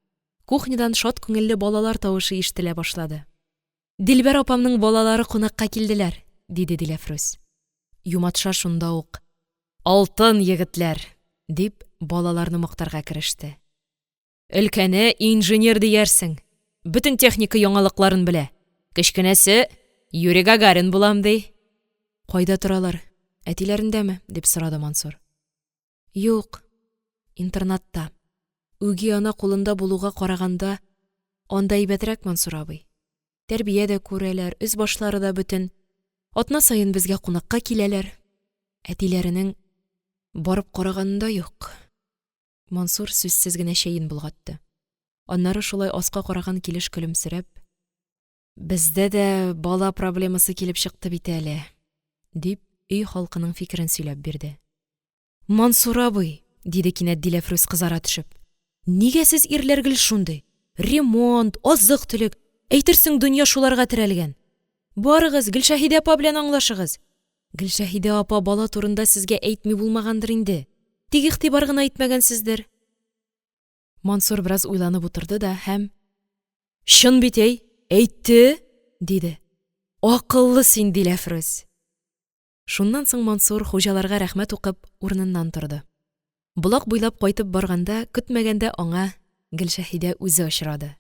Кухнядан шат күңелле балалар тавышы ишетелә башлады. – Дилбәр апамның балалары кунакка килделәр, – диде Диләфрүз. Юматша шунда ук: – Алтын егетләр! – дип, балаларны мактарга кереште. – Өлкәне инженер диярсең, бөтен техника яңалыкларын белә, кечкенәсе, Юрий Гагарин булам, ди. – Кайда торалар, әтиләрендәме? – дип сорады Мансур. – Юк, интернатта. Үги ана кулында булуга караганда, анда әйбәтрәк, Мансур абый. Тәрбия дә күрәләр, өс-башлары да бөтен. Атна саен безгә кунакка киләләр. Әтиләренең барып караганы да юк. Мансур сүзсез генә чәен болгатты. Аннары шулай аска караган килеш көлемсерәп: – Бездә дә бала проблемасы килеп чыкты бит әле, – дип, өй халкының фикерен сөйләп бирде. – Мансур абый, – диде кинәт Диләфрүз, кызара төшеп, – нигә сез ирләр гел шундый? Ремонт, азык-төлек, әйтерсең дөнья шуларга терәлгән. Барыгыз, Гөлшәһидә апа белән аңлашыгыз. Гөлшәһидә апа бала турында сезгә әйтми булмагандыр инде, тик игътибар гына итмәгәнсездер. Мансур бераз уйланып утырды да һәм: – Чын бит, әй, әйтте! диде. «Акыллы син, Диләфрүз!» Шуннан соң Мансур, хуҗаларга рәхмәт укып, урыныннан торды. Болак буйлап кайтып барганда, көтмәгәндә аңа Гөлшәһидә үзе очрады.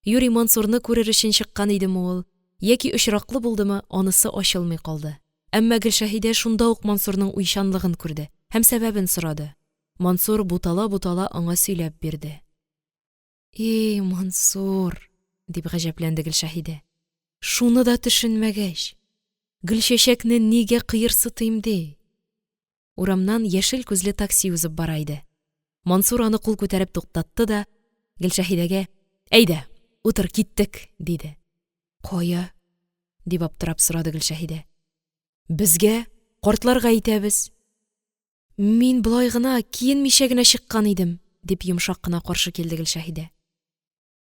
Юри Мансурны күрер өчен чыккан идеме ул яки очраклы булдымы – анысы ачылмый калды. Әмма Гөлшәһидә шунда ук Мансурның уйчанлыгын күрде һәм сәбәбен сорады. Мансур, бутала-бутала, аңа сөйләп бирде. «И Мансур, – дип гаҗәпләнде Гөлшәһидә, – шуны да төшенмәгәч, Гөлчәчәкне нигә кыерсытыйм ди?» Урамнан яшел күзле такси узып бара иде. Мансур аны кул күтәреп туктатты да Гөлшәһидәгә: «Әйдә, утыр, киттек!» – диде. «Кая?» – дип аптырап сорады Гөлшәһидә. «Безгә, картларга илтәбез». «Мин болай гына, киенмичә генә чыккан идем», – дип, йомшак кына каршы килде Гөлшәһидә.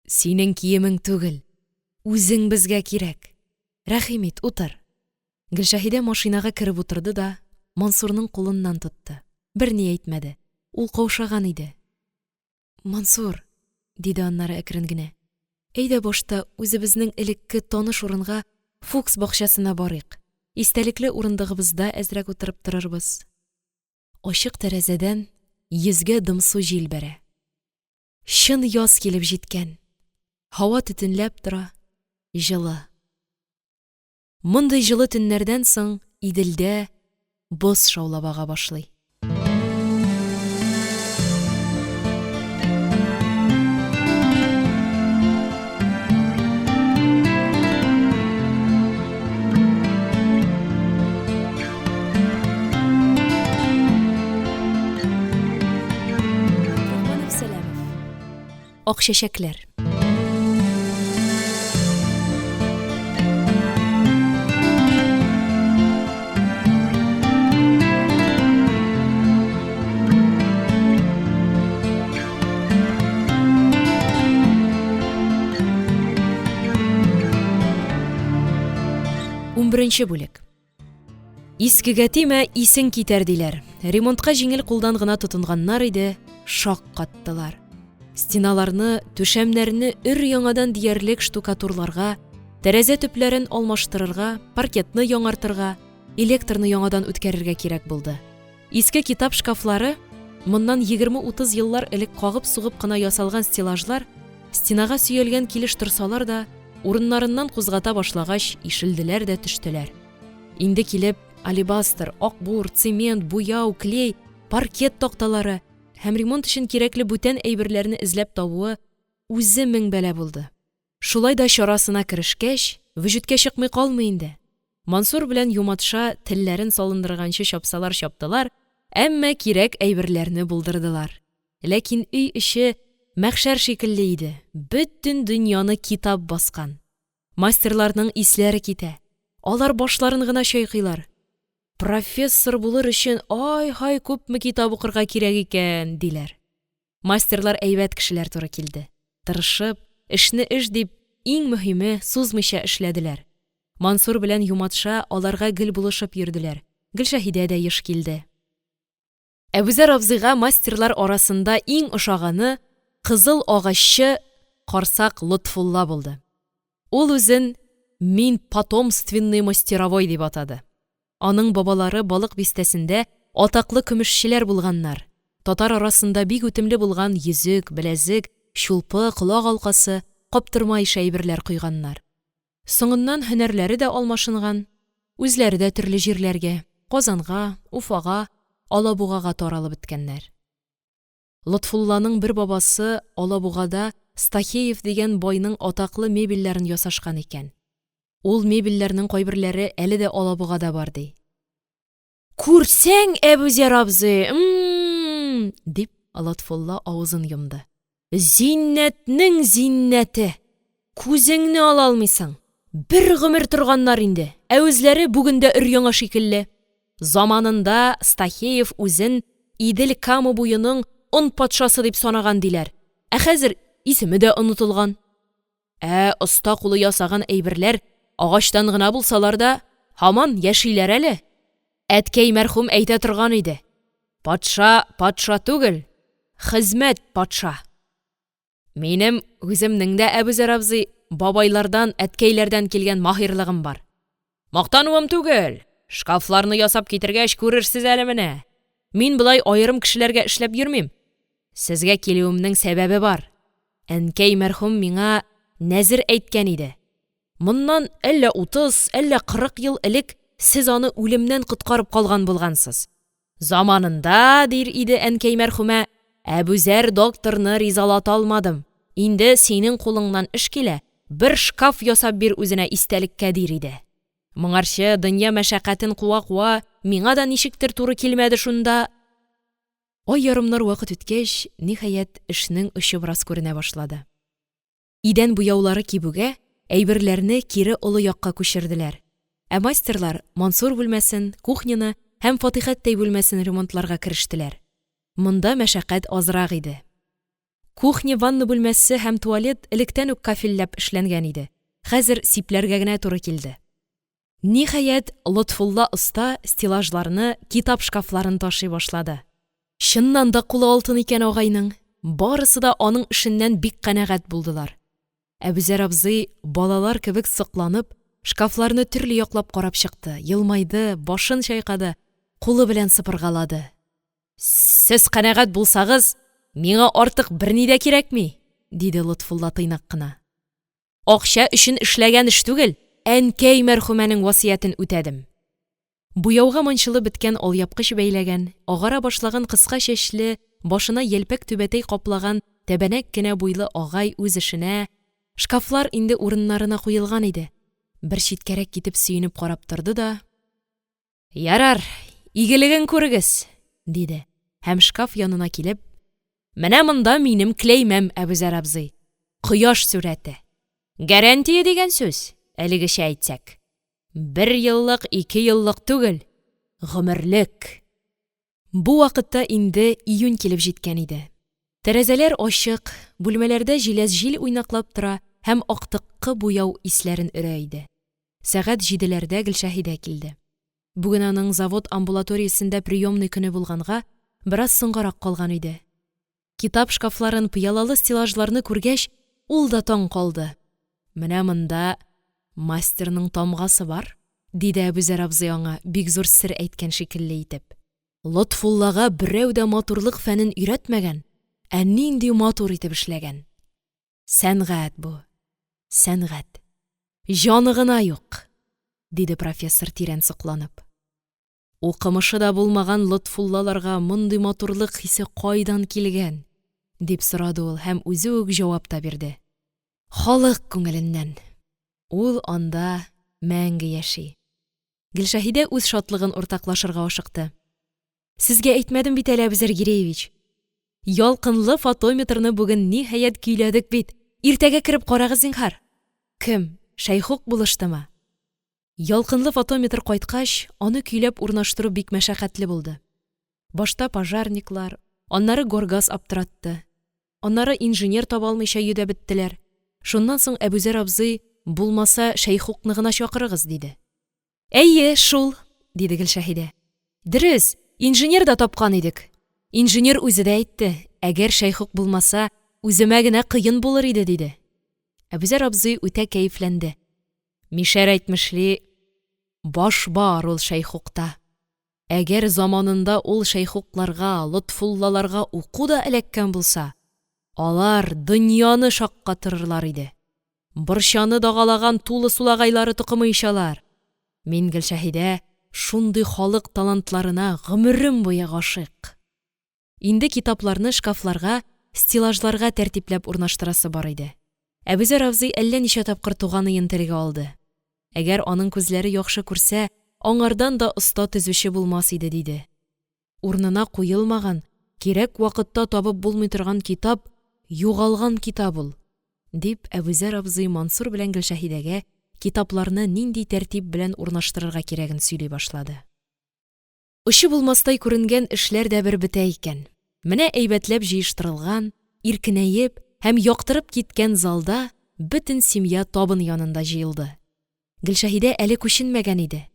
«Синең киемең түгел, үзең безгә кирәк. Рәхим ит, утыр!» Гөлшәһидә машинага кереп утырды да Мансурның кулыннан тотты. Берни әйтмәде. Ул каушаган иде. «Мансур», – диде аннары әкрен генә, – «әйдә башта үзебезнең элекке таныш урынга, Фукс бакчасына барыйк, истәлекле урындыгыбызда әзрәк утырып торырбыз». Ачык тәрәзәдән йөзгә дымсу җил бәрә. Чын яз килеп җиткән. Һава төтенләп тора, җылы. Мондый җылы төннәрдән соң Иделдә боз шаулап ага башлый. Рахманов Сәләмов. Ак чәчәкләр. Унберенче бүлек. Искегә тимә, исең китәр, диләр. Ремонтка җиңел кулдан гына тотынганнар иде, шаккаттылар. Стеналарны, түшәмнәрне өр-яңадан диярлек штукатурларга, тәрәзә төпләрен алмаштырырга, паркетны яңартырга, электрны яңадан үткәрергә кирәк булды. Иске китап шкафлары, моннан 20-30 еллар элек кагып-сугып кына ясалган стеллажлар, стенага сөялгән килеш торсалар да, урыннарыннан кузгата башлагач, ишелделәр дә төштеләр. Инде килеп, алебастр, акбур, цемент, буяу, клей, паркет такталары һәм ремонт өчен кирәкле бүтән әйберләрне эзләп табуы үзе мең бәла булды. Шулай да чарасына керешкәч, вөҗүдкә чыкмый калмый инде. Мансур белән Юматша телләрен салындырганчы чапсалар чаптылар, әмма кирәк әйберләрне булдырдылар. Ләкин өй эче мәхшәр шикелле иде, бөтен дөньяны китап баскан. Мастерларның исләре китә. Алар башларын гына чайкыйлар. Профессор булыр өчен ай-һай күпме китап укырга кирәк икән, диләр. Мастерлар әйбәт кешеләр туры килде. Тырышып, эшне эш дип, иң мөһиме, сузмыйча эшләделәр. Мансур белән Юматша аларга гел булышып йөрделәр. Гөлшәһидә дә еш килде. Әбүзәр абзыйга мастерлар арасында иң ошаганы кызыл агаччы карсак Лотфулла булды. Ул үзен «Мин потомственный мастеровой» дип атады. Аның бабалары Балык Бистәсендә атаклы көмешчеләр булганнар, татар арасында бик үтемле булган йөзек, беләзек, чулпы, колак алкасы, каптырма ише әйберләр койганнар. Соңыннан һөнәрләре дә алмашынган, үзләре дә төрле җирләргә – Казанга, Уфага, Алабугага таралып беткәннәр. Лотфулланың бер бабасы Алабугада Стахеев дигән байның атаклы мебельләрен ясашкан икән. Ул мебельләрнең кайберләре әле дә Алабугада бар, ди. Күрсәң, Әбүзәр абзый, м-м-м, дип, Лотфулла авызын йомды. Зиннәтнең зиннәте! Күзеңне ала алмыйсың. Бер гомер торганнар инде, ә үзләре бүген дә өр-яңа шикелле. Заманында Стахеев үзен Идел-Кама буеның он патшасы дип санаган, диләр. Ә хәзер исеме дә онытылган. Ә оста кулы ясаган әйберләр агачтан гына булсалар да, һаман яшиләр әле. Әткәй мәрхүм әйтә торган иде: «Патша патша түгел, хезмәт патша». Минем үземнең дә, Әбүзәр абзый, бабайлардан, әткәйләрдән килгән маһирлыгым бар. Мактануым түгел, шкафларны ясап китергәч күрерсез әле менә. Мин болай аерым кешеләргә эшләп йөрмим. Сезгә килүемнең сәбәбе бар. Әнкәй мәрхүм миңа нәзер әйткән иде. Моннан әллә 30, әллә 40 ел элек сез аны үлемнән коткарып калган булгансыз. Заманында, дир иде әнкәй мәрхүмә, Әбүзәр докторны ризалата алмадым, инде синең кулыңнан эш килә, бер шкаф ясап бир үзенә истәлеккә, дир иде. Моңарчы дөнья мәшәкатен куа-куа, миңа да ничектер туры килмәде шунда. Ай ярымнар вакыт үткәч, ниһаять, эшнең очы бераз күренә башлады. Идән буяулары кибүгә, әйберләрне кире олы якка күчерделәр. Ә мастерлар Мансур бүлмәсен, кухняны һәм Фатихәттәй бүлмәсен ремонтларга керештеләр. Монда мәшәкать азрак иде. Кухня-ванна бүлмәсе һәм туалет электән үк кафельләп эшләнгән иде, хәзер сипләргә генә туры килде. Ниһаять, Лотфулла оста стеллажларны, китап шкафларын ташый башлады. Чыннан да кулы алтын икән агайның, барысы да аның эшеннән бик канәгать булдылар. Әбүзәр абзый, балалар кебек сокланып, шкафларны төрле яклап карап чыкты, елмайды, башын чайкады, кулы белән сыпыргалады. Сез канәгать булсагыз, миңа артык берни дә кирәкми, диде Лотфулла тыйнак кына. Акча өчен эшләгән эш түгел, әнкәй мәрхүмәнең васыятен үтәдем. Буяуга манчылып беткән алъяпкыч бәйләгән, агара башлаган кыска чәчле, башына елпәк түбәтәй каплаган тәбәнәк кенә буйлы агай үз эшенә, шкафлар инде урыннарына куелган иде, бер читкәрәк китеп сөенеп карап торды да: «Ярар, игелеген күрегез!» – диде һәм шкаф янына килеп: «Менә монда минем кләймәм, Әбүзәр абзый, кояш сурәте. Гарантия дигән сүз, әлегечә әйтсәк. Бер еллык, ике еллык түгел, гомерлек!» Бу вакытта инде июнь килеп җиткән иде. Тәрәзәләр ачык, бүлмәләрдә җиләс җил уйнаклап тора һәм актыккы буяу исләрен өрә иде. Сәгать җиделәрдә Гөлшәһидә килде. Бүген аның завод амбулаториясендә приемный көне булганга, бераз соңгарак калган иде. Китап шкафларын, пыялалы стеллажларны күргәч, ул да таң калды. Менә монда мастерның тамгасы бар, диде Әбүзәр абзый аңа, бик зур сер әйткән шикелле итеп. Лотфуллага берәү дә матурлык фәнен өйрәтмәгән, ә нинди матур итеп эшләгән. Сәнгать бу, сәнгать. Җаны гына юк, диде профессор, тирән сокланып. Укымышы да булмаган Лотфуллаларга мондый матурлык хисе кайдан килгән? дип сорады ул һәм үзе үк җавап та бирде. Халык күңеленнән. Ул анда мәңге яши. Гөлшәһидә үз шатлыгын уртаклашырга ашыкты. Сезгә әйтмәдем бит әле, Әбүзәр Гиреевич. Ялкынлы фотометрны бүген ниһаять көйләдек бит. Иртәгә кереп карагыз, зинһар. Кем, Шәйхук булыштымы? Ялкынлы фотометр кайткач, аны көйләп урнаштыру бик мәшәкатьле булды. Башта пожарниклар, аннары горгаз аптыратты. Аннары инженер таба алмыйча йөдәп беттеләр. Шуннан соң Әбүзәр абзый, булмаса, Шәйхукны гына чакырыгыз, диде. Әйе, шул, диде Гөлшәһидә. Дөрес, инженер да тапкан идек. Инженер үзе дә әйтте, әгәр Шәйхук булмаса, үземә генә кыен булыр иде, диде. Әбүзәр абзый үтә кәефләнде. Мишәр әйтмешли, баш бар ул Шәйхукта. Әгәр заманында ул Шәйхукларга, Лотфуллаларга уку да эләккән булса, алар дөньяны шаккатырырлар иде. Борчаны дагалаган тулы сулагайлары токымы ич алар. Мин, Гөлшәһидә, шундый халык талантларына гомерем буе гашыйк. Инде китапларны шкафларга, стеллажларга тәртипләп урнаштырасы бар иде. Әбүзәр абзый әллә ничә тапкыр туганыен телгә алды. Әгәр аның күзләре яхшы күрсә, аңардан да оста төзүче булмас иде, диде. Урынына куелмаган, кирәк вакытта табып булмый торган китап югалган китап ул, дип, Әбүзәр абзый Мансур белән Гөлшәһидәгә китапларны нинди тәртип белән урнаштырырга кирәген сөйли башлады. Очы булмастай күренгән эшләр дә бер бетә икән. Менә әйбәтләп җыештырылган, иркенәеп һәм яктырып киткән залда бөтен семья табын янында җыелды. Гөлшәһидә әле күченмәгән иде.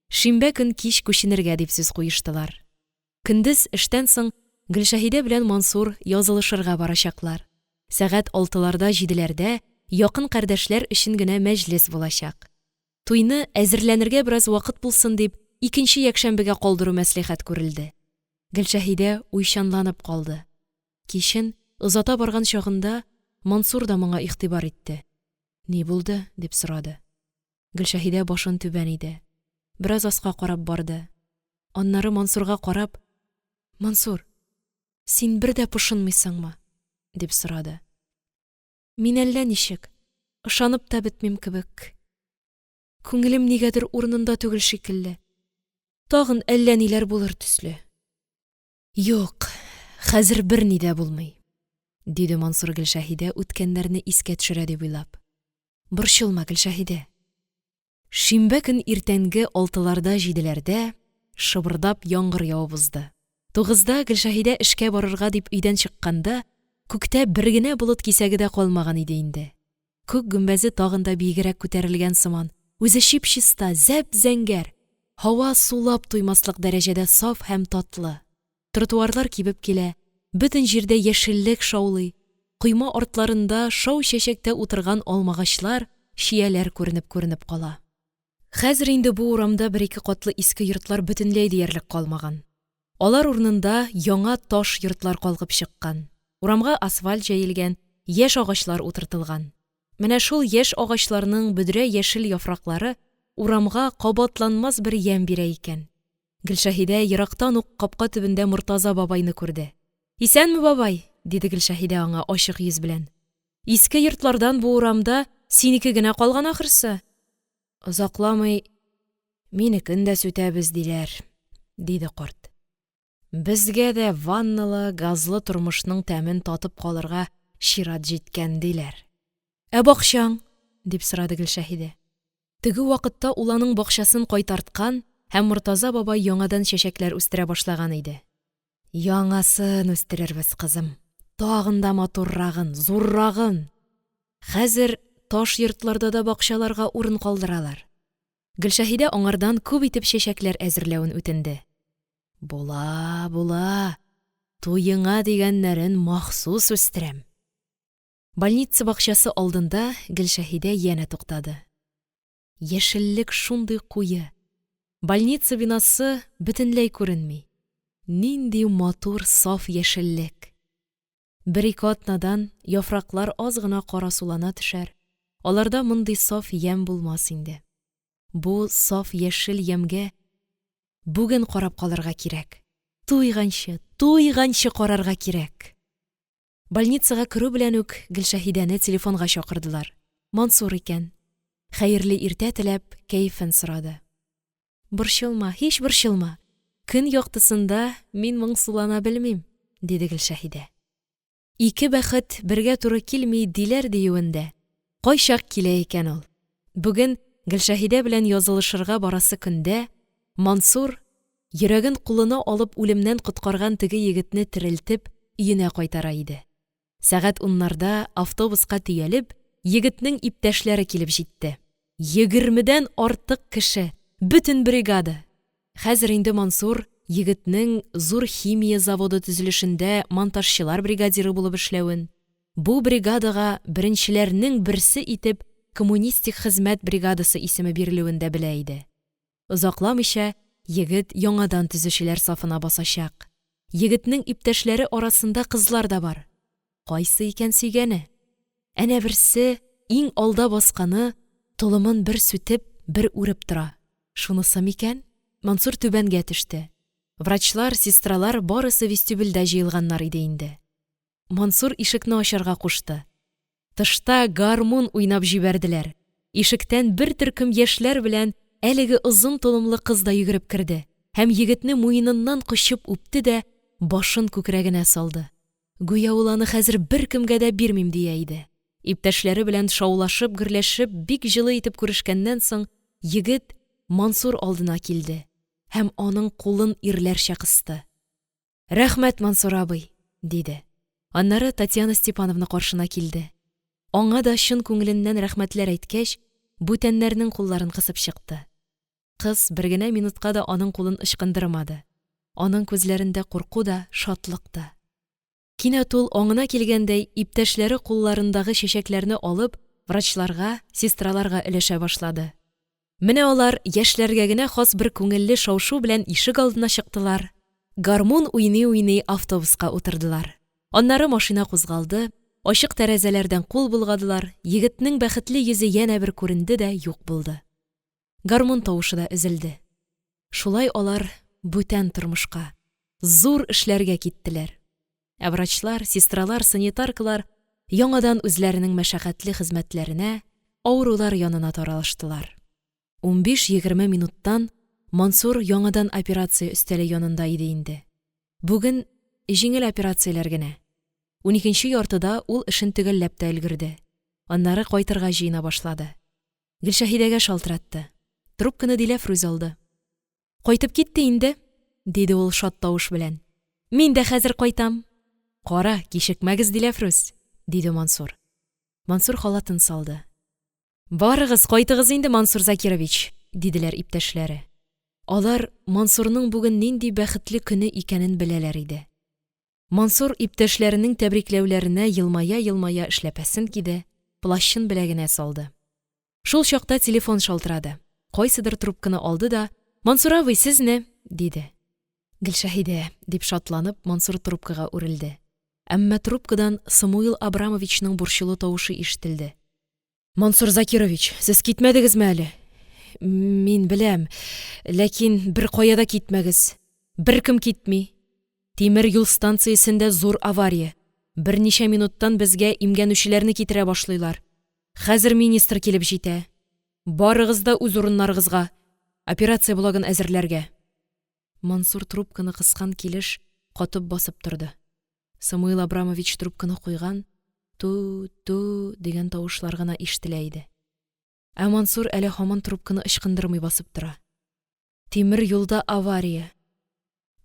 Шимбә көн кич күченергә дип сүз куештылар. Көндез, эштән соң, Гөлшәһидә белән Мансур язылышырга барачаклар. Сәгать алтыларда-җиделәрдә якын кардәшләр өчен генә мәҗлес булачак. Туйны, әзерләнергә бераз вакыт булсын дип, икенче якшәмбегә калдыру мәслихәт күрелде. Гөлшәһидә уйчанланып калды. Кичен, озата барган чагында, Мансур да моңа игътибар итте. Ни булды? – дип сорады. Гөлшәһидә башын түбән иде, бераз аска карап барды. Аннары Мансурга карап: – Мансур, син бер дә пошынмыйсыңмы? – дип сорады. Мин әллә ничек, ышанып та бетмим кебек. Күңелем нигәдер урынында түгел шикелле, тагын әллә ниләр булыр төсле. Юк, хәзер берни дә булмый, – диде Мансур, Гөлшәһидә үткәннәрне искә төшерә дип уйлап. Борчылма, Гөлшәһидә! Шимбә көн иртәнге алтыларда-җиделәрдә шыбырдап яңгыр явып узды. 9да Гөлшәһидә эшкә барырга дип өйдән чыкканда, күктә бер генә болыт кисәге дә калмаган иде инде. Күк гөмбәзе тагын да биегрәк күтәрелгән сыман, үзе чип-чиста, зәп-зәңгәр, һава сулап туймаслык дәрәҗәдә саф һәм татлы. Тротуарлар кибеп килә, бөтен җирдә яшеллек шаулый, койма артларында шау чәчәктә утырган алмагачлар, чияләр күренеп-күренеп кала. Хәзер инде бу урамда бер-ике катлы иске йортлар бөтенләй диярлек калмаган. Алар урынында яңа таш йортлар калкып чыккан. Урамга асфальт җәелгән, яшь агачлар утыртылган. Менә шул яшь агачларның бөдрә яшел яфраклары урамга кабатланмас бер ямь бирә икән. Гөлшәһидә ерактан ук капка төбендә Мортаза бабайны күрде. Исәнме, бабай! – диде Гөлшәһидә аңа ачык йөз белән. Иске йортлардан бу урамда синеке генә калган ахрысы. Озакламый минекен дә сүтәбез, диләр, диде карт. Безгә дә ванналы, газлы тормышның тәмен татып калырга чират җиткән, диләр. Ә бакчаң? дип сорады Гөлшәһидә. Теге вакытта ул аның бакчасын кайтарткан һәм Мортаза бабай яңадан чәчәкләр үстерә башлаган иде. Яңасын үстерербез, кызым, тагын да матуррагын, зуррагын. Хәзер таш йортларда да бакчаларга урын калдыралар. Гөлшәһидә аңардан күп итеп чәчәкләр әзерләвен үтенде. Була, була, туеңа дигәннәрен махсус үстерәм. Больница бакчасы алдында Гөлшәһидә янә туктады. Яшеллек шундый куе, больница бинасы бөтенләй күренми. Нинди матур саф яшеллек! Бер-ике атнадан яфраклар аз гына карасулана төшәр, аларда мондый саф ямь булмас инде. Бу саф яшел ямьгә бүген карап калырга кирәк, туйганчы, туйганчы карарга кирәк! Больницага керү белән үк Гөлшәһидәне телефонга чакырдылар. Мансур икән. Хәерле иртә теләп, кәефен сорады. Борчылма, һич борчылма. Көн яктысында мин моңсулана белмим, диде Гөлшәһидә. Ике бәхет бергә туры килми, диләр диюен дә, кайчак килә икән ул. Бүген Гөлшәһидә белән язылышырга барасы көндә Мансур, йөрәген кулына алып үлемнән коткарган теге егетне терелтеп, өенә кайтара иде. Сәгать уннарда автобуска төялеп, егетнең иптәшләре килеп җитте. Егермедән артык кеше, бөтен бригада! Хәзер инде Мансур егетнең зур химия заводы төзелешендә монтажчылар бригадиры булып эшләвен, бу бригадага беренчеләрнең берсе итеп коммунистик хезмәт бригадасы исеме бирелүен дә белә иде. Озакламыйча егет яңадан төзүчеләр сафына басачак. Егетнең иптәшләре арасында кызлар да бар. Кайсы икән сөйгәне? Әнә берсе, иң алда басканы, толымын бер сүтеп, бер үреп тора. Шунысы микән? Мансур түбәнгә төште. Врачлар, сестралар барысы вестибюльдә җыелганнар иде инде. Мансур ишекне ачарга кушты. Тышта гармун уйнап җибәрделәр. Ишектән бер төркем яшьләр белән әлеге озын толымлы кыз да йөгереп керде һәм егетне муеныннан кочып үпте дә башын күкрәгенә салды. Гүя ул аны хәзер беркемгә дә бирмим дия иде. Иптәшләре белән шаулашып-гөрләшеп бик җылы итеп күрешкәннән соң, егет Мансур алдына килде һәм аның кулын ирләрчә кысты. Рәхмәт, Мансур абый, диде. Аннары Татьяна Степановна каршына килде. Аңа да чын күңеленнән рәхмәтләр әйткәч, бүтәннәрнең кулларын кысып чыкты. Кыз бер генә минутка да аның кулын ычкындырмады. Аның күзләрендә курку да, шатлык та. Кинәт ул, аңына килгәндәй, иптәшләре кулларындагы чәчәкләрне алып, врачларга, сестраларга өләшә башлады. Менә алар яшьләргә генә хас бер күңелле шау-шу белән ишегалдына чыктылар, гармун уйный-уйный автобуска утырдылар. Аннары машина кузгалды, ачык тәрәзәләрдән кул болгадылар, егетнең бәхетле йөзе янә бер күренде дә юк булды. Гармун тавышы да өзелде. Шулай алар бүтән тормышка, зур эшләргә киттеләр. Ә врачлар, сестралар, санитаркалар яңадан үзләренең мәшәкатьле хезмәтләренә, авырулар янына таралыштылар. 15-20 минуттан Мансур яңадан операция өстәле янында иде инде. Бүген җиңел операцияләр генә. Уникенче яртыда ул эшен төгәлләп тә өлгерде. Аннары кайтырга җыена башлады. Гөлшәһидәгә шалтыратты. Трубканы Диләфрүз алды. Кайтып китте инде, диде ул шат тавыш белән. Мин дә хәзер кайтам. Кара, кичекмәгез, Диләфрүз, диде Мансур. Мансур халатын салды. Барыгыз, кайтыгыз инде, Мансур Закирович, диделәр иптәшләре. Алар Мансурның бүген нинди бәхетле көне икәнен беләләр иде. Мансур иптәшләренең тәбрикләүләренә елмая-елмая эшләпәсен киде, плащын беләгенә салды. Шул чакта телефон шалтырады. Кайсыдыр трубканы алды да: "Мансур абый, сезне!" диде. Гөлшәһидә, дип шатланып, Мансур трубкага үрелде. Әмма трубкадан Самуил Абрамовичның борчулы тавышы ишетелде. Мансур Закирович, сез китмәдегезме әле? Мин беләм, ләкин беркая да китмәгез. Беркем китми. Тимер юл станциясендә зур авария. Берничә минуттан безгә имгәнүчеләрне китерә башлыйлар. Хәзер министр килеп җитә. Барыгыз да үз урыннарыгызга. Операция блогын әзерләргә. Мансур трубканы кыскан килеш катып басып торды. Самуил Абрамович трубканы куйган, ту-ту дигән тавышлар гына ишетелә иде. Ә Мансур әле һаман трубканы ычкындырмый басып тора. Тимер юлда авария.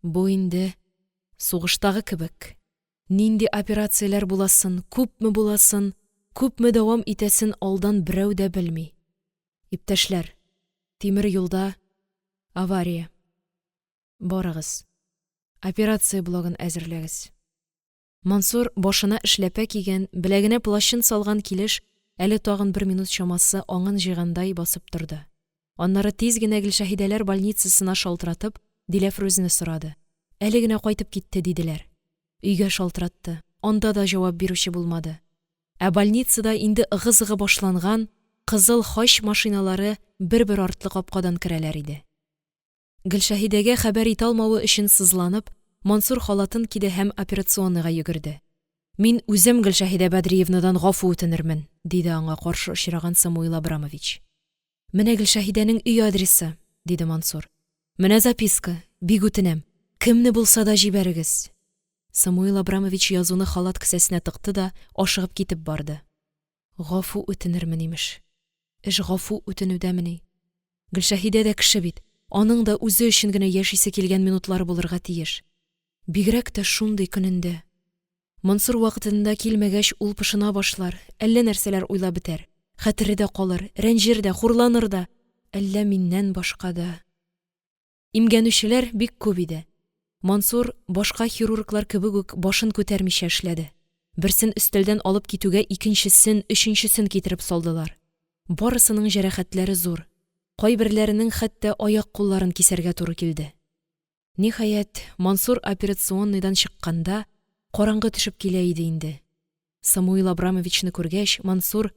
Бу инде сугыштагы кебек. Нинди операцияләр буласын, күпме буласын, күпме дәвам итәсен алдан берәү дә белми. Иптәшләр, тимер юлда авария. Барыгыз, операция блогын әзерләгез. Мансур башына эшләпә кигән, беләгенә плащын салган килеш әле тагын бер минут чамасы аңын җыйгандай басып торды. Аннары тиз генә Гөлшәһидәләр больницасына шалтыратып, Диләфрүзне сорады. Әле генә кайтып китте, диделәр. Өйгә шалтыратты, анда да җавап бирүче булмады. Ә больницада инде ыгы-зыгы башланган, Кызыл Хач машиналары бер-бер артлы капкадан керәләр иде. Гөлшәһидәгә хәбәр итә алмавы өчен сызланып, Мансур халатын киде һәм операционныйга йөгерде. Мин үзем Гөлшәһидә Бәдриевнадан гафу үтенермен, диде аңа каршы очраган Самуил Абрамович. Менә Гөлшәһидәнең өй адресы, диде Мансур. Менә записка, бик үтенәм, кемне булса да җибәрегез. Самуил Абрамович язуны халат кесәсенә тыкты да ашыгып китеп барды. Гафу үтенермен, имеш. Эш гафу үтенүдәмени? Гөлшәһидә дә кеше бит, аның да үзе өчен генә яшисе килгән минутлары булырга тиеш. Бигрәк тә шундый көнендә. Мансур вакытында килмәгәч, ул пошына башлар, әллә нәрсәләр уйлап бетәр. Хәтере дә калыр, рәнҗер дә, хурланыр да. Әллә миннән башка да. Имгәнүчеләр бик күп иде. Мансур, башка хирурглар кебек үк, башын күтәрмичә эшләде. Берсен өстәлдән алып китүгә икенчесен, өченчесен китереп салдылар. Барысының җәрәхәтләре зур. Кайберләренең хәтта аяк-кулларын кисәргә туры килде. Ниһаять, Мансур операционныйдан чыкканда, караңгы төшеп килә иде инде. Самуил Абрамовичны күргәч, Мансур: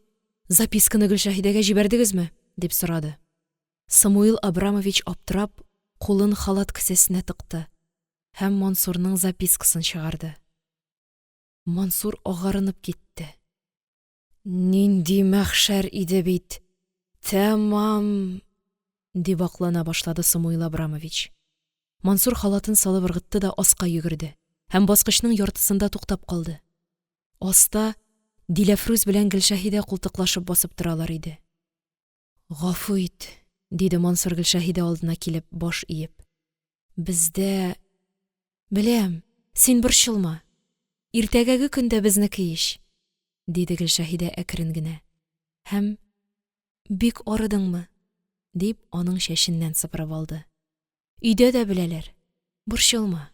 «Записканы Гөлшәһидәгә җибәрдегезме?» – дип сорады. Самуил Абрамович аптырап, кулын халат кесәсенә тыкты һәм Мансурның запискасын чыгарды. Мансур агарынып китте. Нинди мәхшәр иде бит! Тәмам! дип аклана башлады Самуил Абрамович. Мансур халатын салып ыргытты да аска йөгерде һәм баскычның яртысында туктап калды. Аста Диләфрүз белән Гөлшәһидә култыклашып басып торалар иде. Гафу ит, диде Мансур Гөлшәһидә алдына килеп, баш иеп. Бездә Беләм, син борчылма. Иртәгәге көн дә безнеке ич, диде Гөлшәһидә әкрен генә. Һәм бик арыдыңмы? дип, аның чәченнән сыпырып алды. Өйдә дә беләләр. Борчылма.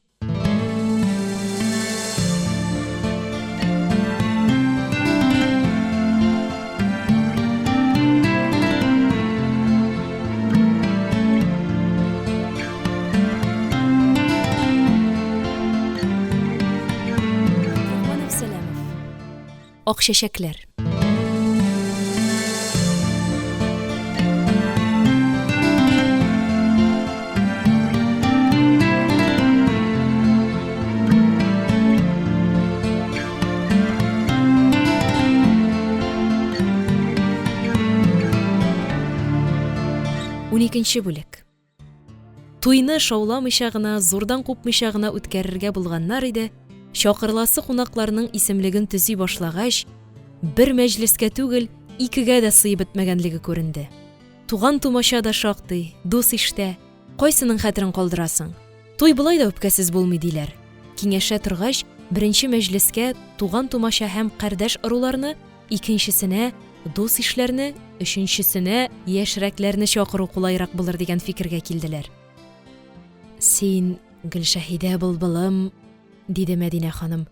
Ак чәчәкләр. Уникенче бүлек. Туйны шауламыйча гына, зурдан купмыйча гына үткәрергә булганнар иде, чакырыласы кунакларның исемлеген төзи башлагач, бер мәҗлескә түгел, икегә дә сыеп бетмәгәнлеге күренде. Туган-тумача да шактый, дус-иш тә. Кайсының хәтерен калдырасың? Туй болай да үпкәсез булмый, диләр. Киңәшә торгач, беренче мәҗлескә туган-тумача һәм кардәш-ыруларны, икенчесенә, дус-ишләрне, өченчесенә яшьрәкләрне чакыру кулайрак булыр дигән фикергә килделәр. Син, Гөлшәһидә былбылым, диде Мәдинә ханым,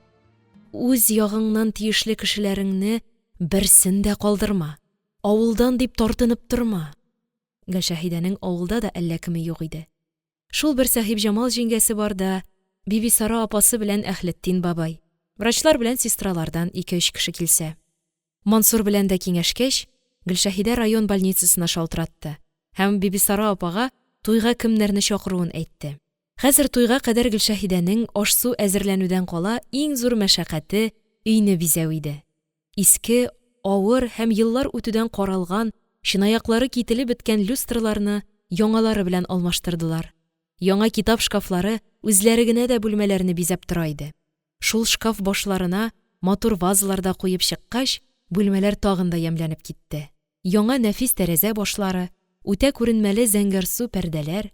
үз ягыңнан тиешле кешеләреңне берсен дә калдырма, авылдан дип тартынып торма. Гөлшәһидәнең авылда да әллә кеме юк иде. Шул бер Сәхибҗамал җиңгәсе бар да, Бибисара апасы белән Әһлетдин бабай, врачлар белән сестралардан ике-өч кеше килсә. Мансур белән дә киңәшкәч, Гөлшәһидә район больницасына шалтыратты һәм Бибисара апага туйга кемнәрне чакыруын әйтте. Хәзер туйга кадәр Гөлшәһидәнең аш-су әзерләнүдән кала иң зур мәшәкате өйне бизәү иде. Иске, авыр һәм еллар үтүдән каралган, чынаяклары кителеп беткән люстраларны яңалары белән алмаштырдылар. Яңа китап шкафлары үзләре генә дә бүлмәләрне бизәп тора иде. Шул шкаф башларына матур вазалар да куеп чыккач, бүлмәләр тагын да ямьләнеп китте. Яңа нәфис тәрәзә башлары, үтә күренмәле зәңгәрсу пәрдәләр,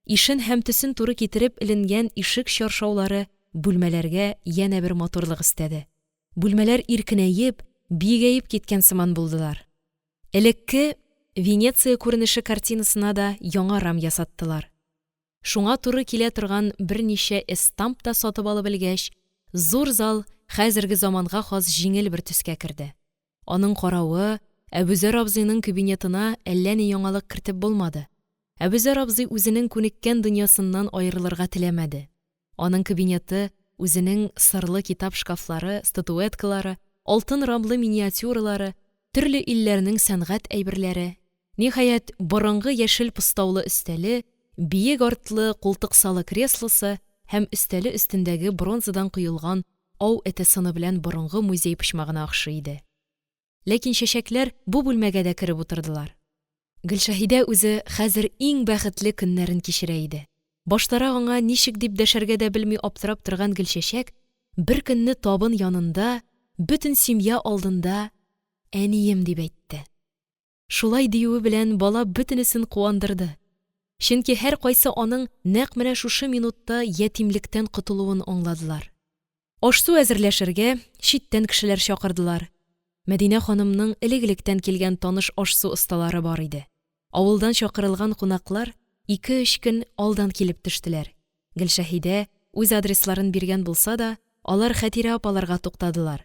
ишен һәм төсен туры китереп эленгән ишек чаршаулары бүлмәләргә янә бер матурлык өстәде. Бүлмәләр иркенәеп, биегәеп киткән сыман булдылар. Элекке Венеция күренеше картинасына да яңа рам ясаттылар. Шуңа туры килә торган берничә эстамп та сатып алып элгәч, зур зал хәзерге заманга хас җиңел бер төскә керде. Аның каравы, Әбүзәр абзыйның кабинетына әллә ни яңалык кертеп булмады. Әбүзәр абзый үзенең күнеккән дөньясыннан аерылырга теләмәде. Аның кабинеты үзенең сырлы китап шкафлары, статуэткалары, алтын рамлы миниатюралары, төрле илләрнең сәнгать әйберләре, ниһаять, борынгы яшел постаулы өстәле, биек артлы култыксалы креслосы һәм өстәле өстендәге бронзадан коелган ау эте сыны белән борынгы музей почмагына охшый иде. Ләкин чәчәкләр бу бүлмәгә дә кереп утырдылар. Гөлшәһидә үзе хәзер иң бәхетле көннәрен кичерә иде. Баштарак аңа ничек дип дәшәргә дә белми аптырап торган Гөлчәчәк беркөнне табын янында, бөтен семья алдында әнием дип әйтте. Шулай диюе белән бала бөтенесен куандырды. Чөнки һәркайсы аның нәкъ менә шушы минутта ятимлектән котылуын аңладылар. Аш-су әзерләшергә читтән кешеләр чакырдылар. Мәдинә ханымның элек-электән килгән таныш аш-су осталары бар иде. Авылдан чакырылган кунаклар ике-өч көн алдан килеп төштеләр. Гөлшәһидә үз адресларын биргән булса да, алар Хәтирә апаларга туктадылар.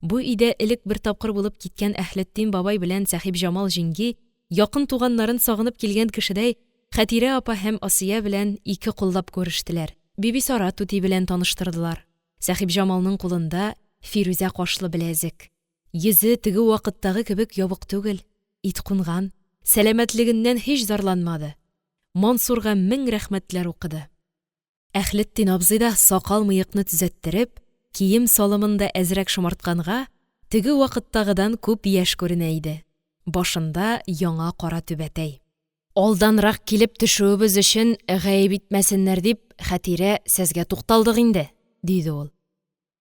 Бу өйдә элек бер тапкыр булып киткән Әһлетдин бабай белән Сәхибҗамал җиңги, якын туганнарын сагынып килгән кешедәй, Хәтирә апа һәм Асия белән ике куллап күрештеләр, Бибисара түти белән таныштырдылар. Сәхибҗамалның кулында фирүзә кашлы беләзек. Йөзе теге вакыттагы кебек ябык түгел, ит кунган, сәламәтлегеннән һич зарланмады. Мансурга мең рәхмәтләр укыды. Әһлетдин абзый да сакал-мыекны төзәттереп, кием-салымын да әзрәк шомартканга, теге вакыттагыдан күп яшь күренә иде. Башында яңа кара түбәтәй. Алданрак килеп төшүебез өчен гаеп итмәсеннәр дип, Хәтирә, сезгә тукталдык инде, диде ул.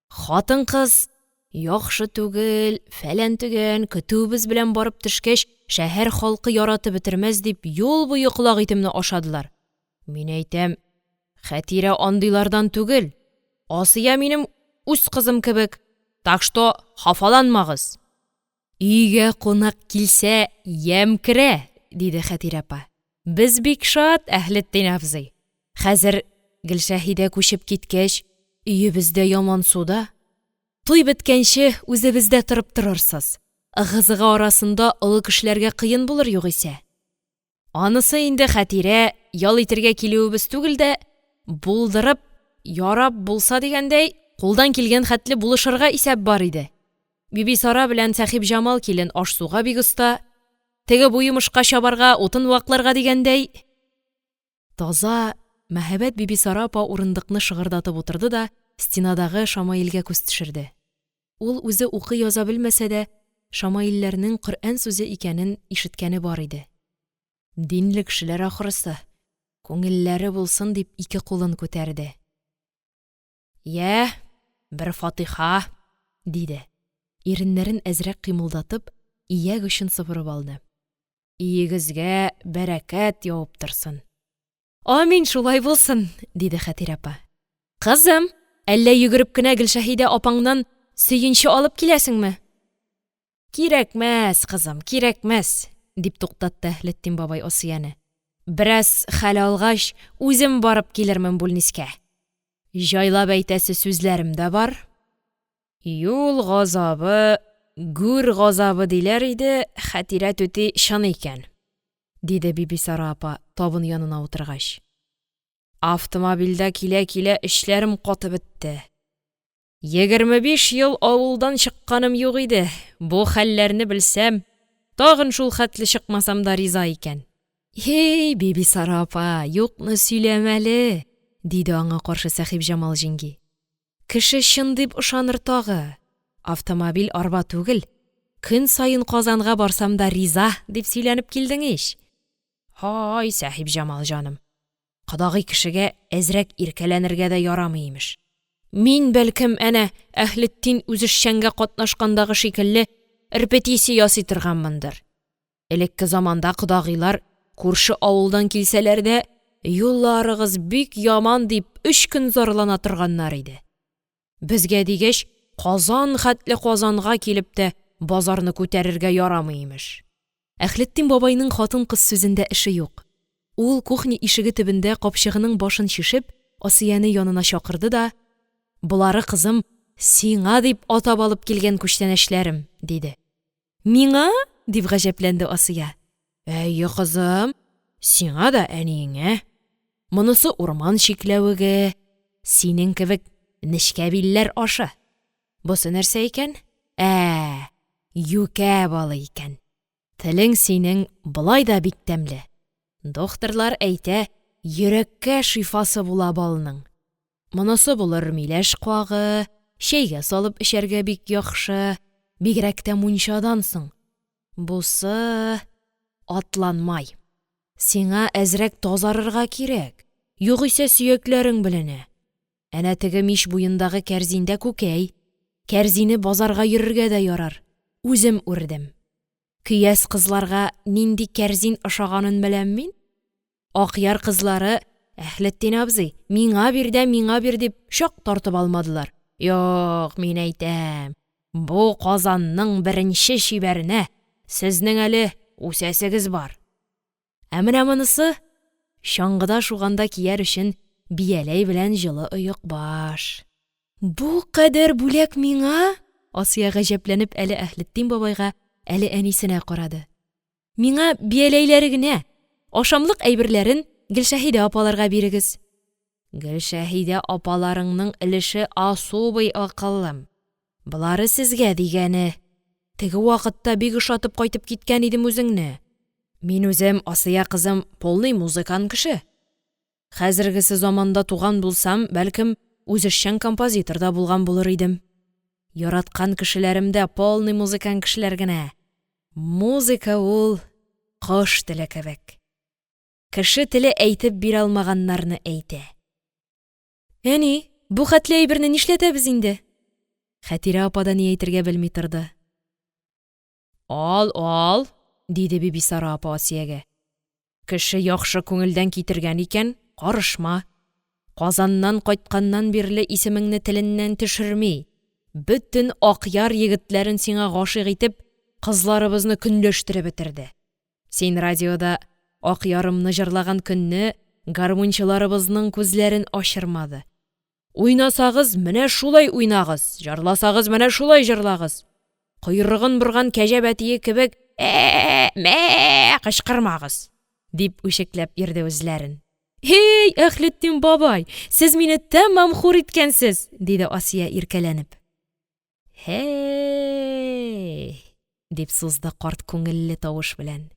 Хатын-кыз яхшы түгел, фәлән-төгән, көтүебез белән барып төшкәч, шәһәр халкы яратып бетермәс дип, юл буе колак итемне ашадылар. Мин әйтәм, Хәтирә андыйлардан түгел, Асия минем үз кызым кебек, так что хафаланмагыз. Өйгә кунак килсә, ямь керә, диде Хәтирә апа. Без бик шат, Әһлетдин абзый. Хәзер Гөлшәһидә күчеп киткәч, өебездә ямансу да. Туй беткәнче үзебездә торып торырсыз. Ыгы-зыгы арасында олы кешеләргә кыен булыр югыйсә. Анысы инде, Хәтирә, ял итергә килүебез түгел дә, булдырып, ярап булса дигәндәй, кулдан килгән хәтле булышырга исәп бар иде. Бибисара белән Сәхипҗамал килен аш-суга бик оста, теге-бу йомышка чабарга, утын вакларга дигәндәй… Таза, мәһабәт Бибисара апа урындыкны шыгырдатып утырды да стенадагы шәмаилгә күз төшерде. Ул үзе укый-яза белмәсә дә, шәмаилләрнең Коръән сүзе икәнен ишеткәне бар иде. Динле кешеләр, ахрысы, күңелләре булсын дип, ике кулын күтәрде. – Йә, бер фатиха! – диде, иреннәрен әзрәк кыймылдатып, ияк очын сыпырып алды. – Өегезгә бәрәкәт явып торсын! – Амин, шулай булсын! – диде Хәтирә апа. – Кызым, әллә йөгереп кенә Гөлшәһидә апаңнан сөенче алып киләсеңме? – Кирәкмәс, кызым, кирәкмәс, – дип туктатты Әһлетдин бабай Асияне. – Бераз хәл алгач, үзем барып килермен бүлнискә. Җайлап әйтәсе сүзләрем дә бар. Юл газабы гүр газабы, диләр иде, Хәтирә түти, чын икән, – диде Бибисара апа, табын янына утыргач. – Автомобильдә килә-килә эчләрем катып бетте. 25 ел авылдан чыкканым юк иде, бу хәлләрне белсәм, тагын шулхәтле чыкмасам да риза икән. – Һи, Бибисара апа, юкны сөйләмә әле, – диде аңа каршы Сәхипҗамал җиңги. – Кеше чын дип ышаныр тагы, автомобиль арба түгел, көн саен Казанга барсам да риза, дип сөйләнеп килдең ич. Һай, Сәхипҗамал җаным, кодагый кешегә әзрәк иркәләнергә дә ярамый, имеш. Мин, бәлкем, әнә Әһлетдин үзешчәнгә катнашкандагы шикелле репетиция ясый торганмындыр. Элекке заманда кодагыйлар, күрше авылдан килсәләр дә, юлларыгыз бик яман дип, өч көн зарлана торганнар иде. Безгә дигәч, Казан хәтле Казанга килеп тә базарны күтәрергә ярамый, имеш. Әһлетдин бабайның хатын-кыз сүзендә эше юк. Ул, кухня ишеге төбендә капчыгының башын чишеп, Асияне янына чакырды да: – Болары, кызым, сиңа дип атап алып килгән күчтәнәчләрем, – диде. – Миңа? – дип гаҗәпләнде Асия. – Әйе, кызым, сиңа да әниеңә. Монысы урман чикләвеге, синең кебек нечкәбилләр ашы. Бусы нәрсә икән? Ә, юкә балы икән. Телең синең болай да бик тәмле. Духтырлар әйтә, йөрәккә шифасы була балның. Монысы булыр миләш куагы, чәйгә салып эчәргә бик яхшы, бигрәк тә мунчадан соң. Бусы атланмай. Сиңа әзрәк тазарырга кирәк, югыйсә сөякләрең беленә. Әнә теге мич буендагы кәрзиндә күкәй. Кәрзине базарга йөрергә дә ярар, үзем үрдем. Көяз кызларга нинди кәрзин ошаганын беләм мин. Акъяр кызлары, Әһлетдин абзый, миңа бир дә миңа бир, дип, чак тартып алмадылар. Юк, мин әйтәм, бу Казанның беренче чибәренә сезнең әле үсәсегез бар. Ә менә монысы чаңгыда шуганда кияр өчен бияләй белән җылы оекбаш. Бу кадәр бүләк миңа?! Асия, гаҗәпләнеп, әле Әһлетдин бабайга, әле әнисенә карады. – Миңа бияләйләре генә, ашамлык әйберләрен Гөлшәһидә апаларга бирегез. – Гөлшәһидә апаларыңның өлеше асубый, акыллым. Болары сезгә дигәне. Теге вакытта бик ошатып кайтып киткән идем үзеңне. Мин үзем, Асия кызым, полный музыкант кеше. Хәзергесе заманда туган булсам, бәлкем, үзешчән композитор да булган булыр идем. Яраткан кешеләрем дә полный музыкант кешеләр генә. Музыка ул кош теле кебек. Кеше теле әйтеп бирә алмаганнарны әйтә. Әни, бу хәтле әйберне нишләтәбез инде? Хәтирә апа да ни әйтергә белми торды. Ал, ал, диде Бибисара апа Асиягә. Кеше яхшы күңелдән китергән икән, карышма. Казаннан кайтканнан бирле исемеңне теленнән төшерми. Бөтен Акъяр егетләрен сиңа гашыйк итеп, кызларыбызны көнләштереп бетерде. Син радиода «Акъярым»ны җырлаган көнне гармунчыларыбызның күзләрен ачырмады. Уйнасагыз, менә шулай уйнагыз, җырласагыз, менә шулай җырлагыз. Койрыгын борган кәҗә бәтие кебек «ә-ә, мә-ә» кычкырмагыз, дип үчекләп йөрде үзләрен. Һи, Әһлетдин бабай, сез мине тәмам хур иткәнсез, диде Асия, иркәләнеп. Һәй! Әй, – дип сузды карт күңелле тавыш белән,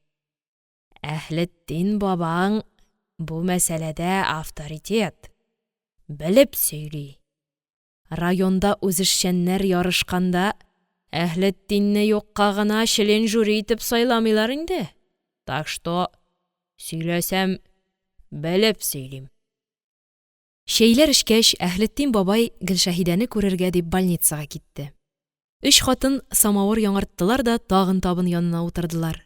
– Әһлетдин бабаң бу мәсьәләдә авторитет, белеп сөйли, районда үзешчәннәр ярышканда, Әһлетдинне юкка гына член жюри итеп сайламыйлар инде, так что сөйләсәм, белеп сөйлим. Чәйләр эчкәч, Әһлетдин бабай, Гөлшәһидәне күрергә дип, больницага китте. Өч хатын самавыр яңарттылар да тагын табын янына утырдылар.